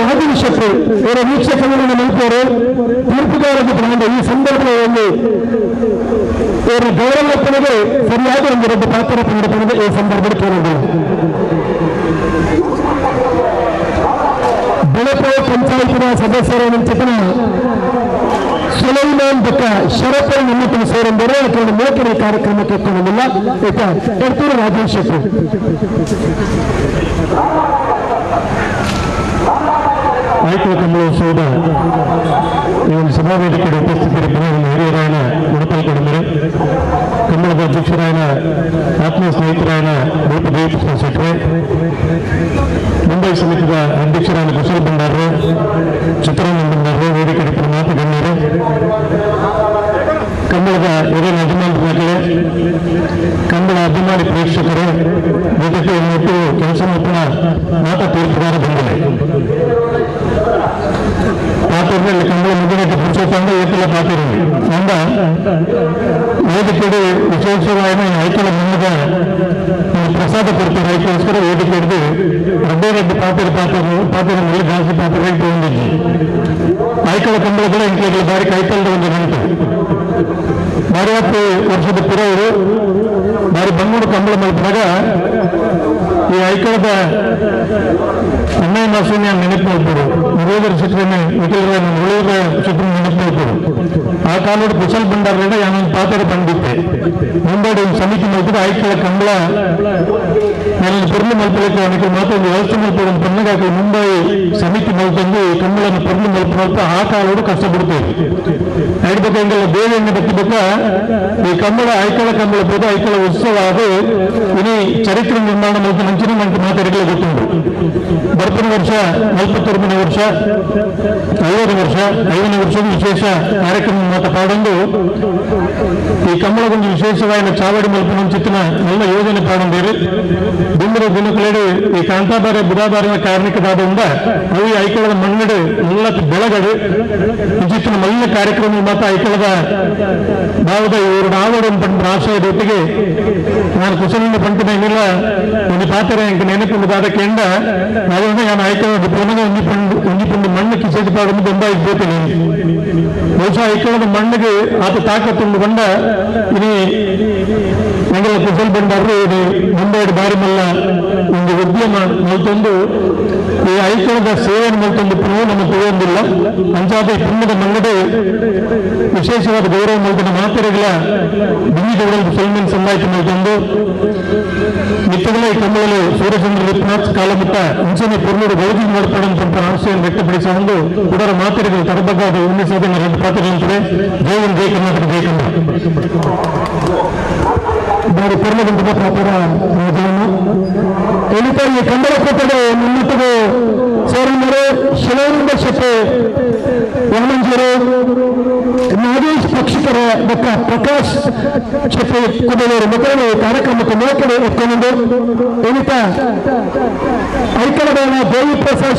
ರಾಜೀವ್ ಶೆಟ್ಟಿ ಅವರ ವೀಕ್ಷಕರನ್ನು ಮಲ್ಪವರು ತೀರ್ಪುಗಾರರಿಗೆ ಬಂದ ಈ ಸಂದರ್ಭದಲ್ಲಿ ಅವರ ಗೌರವಪ್ಪನಿಗೆ ಸರಿಯಾದ ಒಂದು ದೊಡ್ಡ ಪಾತ್ರ ಪಡೆದುಕೊಂಡಿದೆ ಈ ಸಂದರ್ಭದಲ್ಲಿ ಕೇಳಿದರು. ಬೆಳಪು ಪಂಚಾಯತಿನ ಸದಸ್ಯರ ಚಿತ್ರ ಸುಲೈಮಾನ್ ಬಕ್ಕ ಶರತ್ ನಮ್ಮ ಸೇರೆಂದರೆ ಕೆಲವು ಮೇಕರಿ ಕಾರ್ಯಕ್ರಮಕ್ಕೆ ಎತ್ತುವುದಿಲ್ಲ. ಡಾಕ್ಟರ್ ರಾಜೇಶ್ ಶೆಟ್ಟಿ ಆಯ್ಕೆ ಕಮಲೋತ್ಸವದ ಈ ಒಂದು ಸಭಾವೇದಿಕೆಗೆ ಉಪಸ್ಥಿತರಿದ್ದ ನಮ್ಮ ಹಿರಿಯರಾಯನ ಗುಣಪಾಲ್ ಕಡಮರೆ, ಕನ್ನಡದ ಅಧ್ಯಕ್ಷರಾಯನ ಆತ್ಮೀಯ ಸ್ನೇಹಿತರಾಯನ ದೀಪ ದೇವಕೃಷ್ಣ ಶೆಟ್ರೆ, ಮುಂಬೈ ಸಮಿತಿಯ ಅಧ್ಯಕ್ಷರಾದ ಕುಶಲ್ ಭಂಡಾರ್ರೆ, ಚಿತ್ರಾನಂದ ಭಂಡಾರ್ರೆ, ವೇದಿಕೆ ಮಾತು ಗಣ್ಯರು, ಕನ್ನಡದ ಹಿರಿಯ ಯಜಮಾನರುಗಳೇ, ಕನ್ನಡ ಅಭಿಮಾನಿ ಪ್ರೇಕ್ಷಕರೇ, ಜೊತೆಗೆ ಮತ್ತು ಕೆಲಸ ಮಾತ್ರ ಮಾತಾ ತೀರ್ಪುಗಾರ ಬಂದಿದೆ. ಪಾತ್ರದಲ್ಲಿ ಕನ್ನಡ ಮುಗಿದ ಪುರುಷೋತ್ತಮ ಏಕಲ ಪಾತ್ರದಲ್ಲಿ ಅಂದ ವೇದಿಕೆಗೆ ವಿಶೇಷವಾಗಿ ಐಕಳ ಮುಂದೆ ಪ್ರಸಾದ ಕೊಡ್ತಾರೆ. ಐಕೋಸ್ಕರ ವೇದಿಕೆ ಹಿಡಿದು ರಡ್ಡೇ ರೆಡ್ಡಿ ಪಾತ್ರ ಪಾತ್ರ ಪಾತ್ರದಲ್ಲಿ ಜಾಸ್ತಿ ಪಾತ್ರ ತಗೊಂಡಿದ್ವಿ. ಐಕಳ ಕಂಬಳ ಇಂಕೆಗಳ ಬಾರಿ ಕೈತಲ್ದ ಒಂದು ನೆನಪು. ಬಾರಿ ವರ್ಷದ ಪಿರವರು ಬಾರಿ ಬಂಗೂರು ಕಂಬಳ ಮಲ್ಪದಾಗ ಈ ಐಕಳದ ಅಣ್ಣಯ್ಯ ಮಾಸಿನ ನೆನಪು ಮಾಡ್ಬೋದು, ಮುರುಘರ ಚಿತ್ರನ ಉಳಿದ ಚಿತ್ರ ನೆನಪು ಮಾಡ್ಬೋದು. ಆ ಕಾಲದ ಕುಶಲ್ ಭಂಡಾರದಿಂದ ಯಾನೊಂದು ಪಾತ್ರ ಬಂದಿತ್ತೆ. ಮುಂಬೈ ಒಂದು ಸಮಿತಿ ಮಲ್ಪದ ಐಕಳ ಕಂಬಳ ನಾನು ಪೊರ್ಲು ಮಲ್ಪಲಿಕ್ಕೆ ಅವನಿಗೆ ಮಾತ್ರ ಒಂದು ವ್ಯವಸ್ಥೆ ಮಲ್ಪದ ಪಣ್ಣಗಾಕಿ ಮುಂಬೈ ಸಮಿತಿ ಮಲ್ಪಂದು ಕಂಬಳನ್ನು ಪೊರ್ಲು ಮಲ್ಪ ಮಲ್ಪ ಆ ಕಾಲೋಡು ಕಷ್ಟಪಡ್ತೇವೆ. ಐಡ್ಬೇಕಂಗೆಲ್ಲ ದೇವಿಯನ್ನು ಬತ್ತಿಬೇಕ ಈ ಕಂಬಳ ಐಕಳ ಕಂಬಳ ಪೂಜ ಐಕಳ ಉತ್ಸವ ಅದು ಇನಿ ಚರಿತ್ರೆ ನಿರ್ಮಾಣ ಮಲ್ಪ ಮುಂಚಿನ ಮಂತ್ ಮಾತಾಡಲಿ ಗೊತ್ತುಂಟು. ಬರ್ಪನ ವರ್ಷ 49ನೇ ವರ್ಷ 50 ವರ್ಷ 5ನೇ ವರ್ಷದ ವಿಶೇಷ ಕಾರ್ಯಕ್ರಮ ಮಾತ ಪಾಡೊಂದು ಈ ಕಂಬಳಗೊಂದು ವಿಶೇಷವಾದ ಚಾವಡಿ ಮಲ್ಪನ ಚಿತ್ತಿನ ಎಲ್ಲ ಯೋಜನೆ ಪಾಡೊಂದೇರಿ. ದುಂಬರ ದಿನಕುಲೆಡು ಈ ಕಾಂತಾಬಾರೆ ಬುಧಾಬಾರಿನ ಕಾರ್ಮಿಕದಾದಿಂದ ಅವು ಈ ಐಕಳದ ಮಣ್ಣಡು ಎಲ್ಲ ಬೆಳಗಡು ಇಂಚಿತ್ತಿನ ಮಲ್ಲ ಕಾರ್ಯಕ್ರಮ ಮಾತ ಐಕಳದ ಭಾವದ ಇವರು ನಾವಡು ಪಂಡ ಆಶಯದೊಟ್ಟಿಗೆ ನಾನು ಕುಶಲಿನ ಪಂಟಿನ ಏನಿಲ್ಲ ಒಂದು ಪಾತ್ರ ಎಂಕ ನೆನಪುಂಡು ಕೆಂಡ ಅದನ್ನು ನಾನು ಐಕಳದ ಪುನಃ ಒಂಜಿ ಪಂಡು ಮಣ್ಣು ಕಿಸೆಟ್ ಪಾಡೊಂದು ಬೊಂಬಾಯಿ ಪೋತೀನಿ. ಬಹುಶಃ ಐಕಳದ ಮಣ್ಣಿಗೆ ಆತ ತಾಕತ್ತುಂಡು ಬಂಡ ಇನಿ ಎಂಗಲ ಕುಶಲ್ ಭಂಡಾರ ಇದು ಮುಂಬೈಡ್ ಬಾರಿ ಮಲ್ಲ ಒಂದು ಉದ್ಯಮ ಮಲ್ತೊಂದು ಈ ಐಕಳದ ಸೇವೆ ಮಲ್ತೊಂದು ಪುನಃ ನಮ್ಮ ತಿಳಿಯೊಂದಿಲ್ಲ. ಅಂಚಾದ ಪುಣ್ಯದ ಮಂಗಡೆ ವಿಶೇಷವಾದ ಗೌರವ ಮಲ್ತನ ಮಾತೆರೆಗಳ ಬಿನ್ನಿದವುಗಳನ್ನು ಸೊಲ್ಮೆನ್ ಸಂದಾಯ್ತು ಮಲ್ತೊಂದು ಮಿತ್ತಗಳ ಈ ಕಂಬಳಲು ಸೂರ್ಯಚಂದ್ರ ವಿಪ್ನಾಥ್ ಕಾಲಮುಟ್ಟ ಇಂಚನೆ ಪೊರ್ಲುಡು ಗೌಜಿ ನೋಡ್ಪಡಂತ ಆಶಯನ್ನು ವ್ಯಕ್ತಪಡಿಸಿ ಒಂದು ಉಡರ ಮಾತೆರೆಗಳು ತರಬಗ್ಗಾದ ಉನ್ನಿಸೋದನ್ನ ಎರಡು ಪಾತ್ರಗಳಂತಿದೆ. ಜೈ ಹಿಂದ್, ಜೈ ಕರ್ನಾಟಕ, ಜೈ ಕನ್ನಡ. ಬಾರಿ ಪೊರ್ಲುಗುಂಟುದ ಪಾತ್ರ ರಾಜವನ್ನು ಎಣಿತ ಈ ಕಂಬಳ ಕೂಟದ ಮುನ್ನಟ್ಟಿಗೆ ಸೇರಿದರು ಶಿವಾನಂದ ಶೆಟ್ಟಿ ವಾಮಂಜೂರು, ನಾಗೇಶ್ ಪಕ್ಷಿಕರ ಬೊಕ್ಕ ಪ್ರಕಾಶ್ ಶೆಟ್ಟಿ ಕುದಲೂರು ಮೊದಲು ಕಾರ್ಯಕ್ರಮಕ್ಕೆ ಮೋಕಡೆ ಎತ್ಕೊಂಡು ಎಣಿತ ಐಕಳದಾನ ದೇವಿ ಪ್ರಸಾದ್.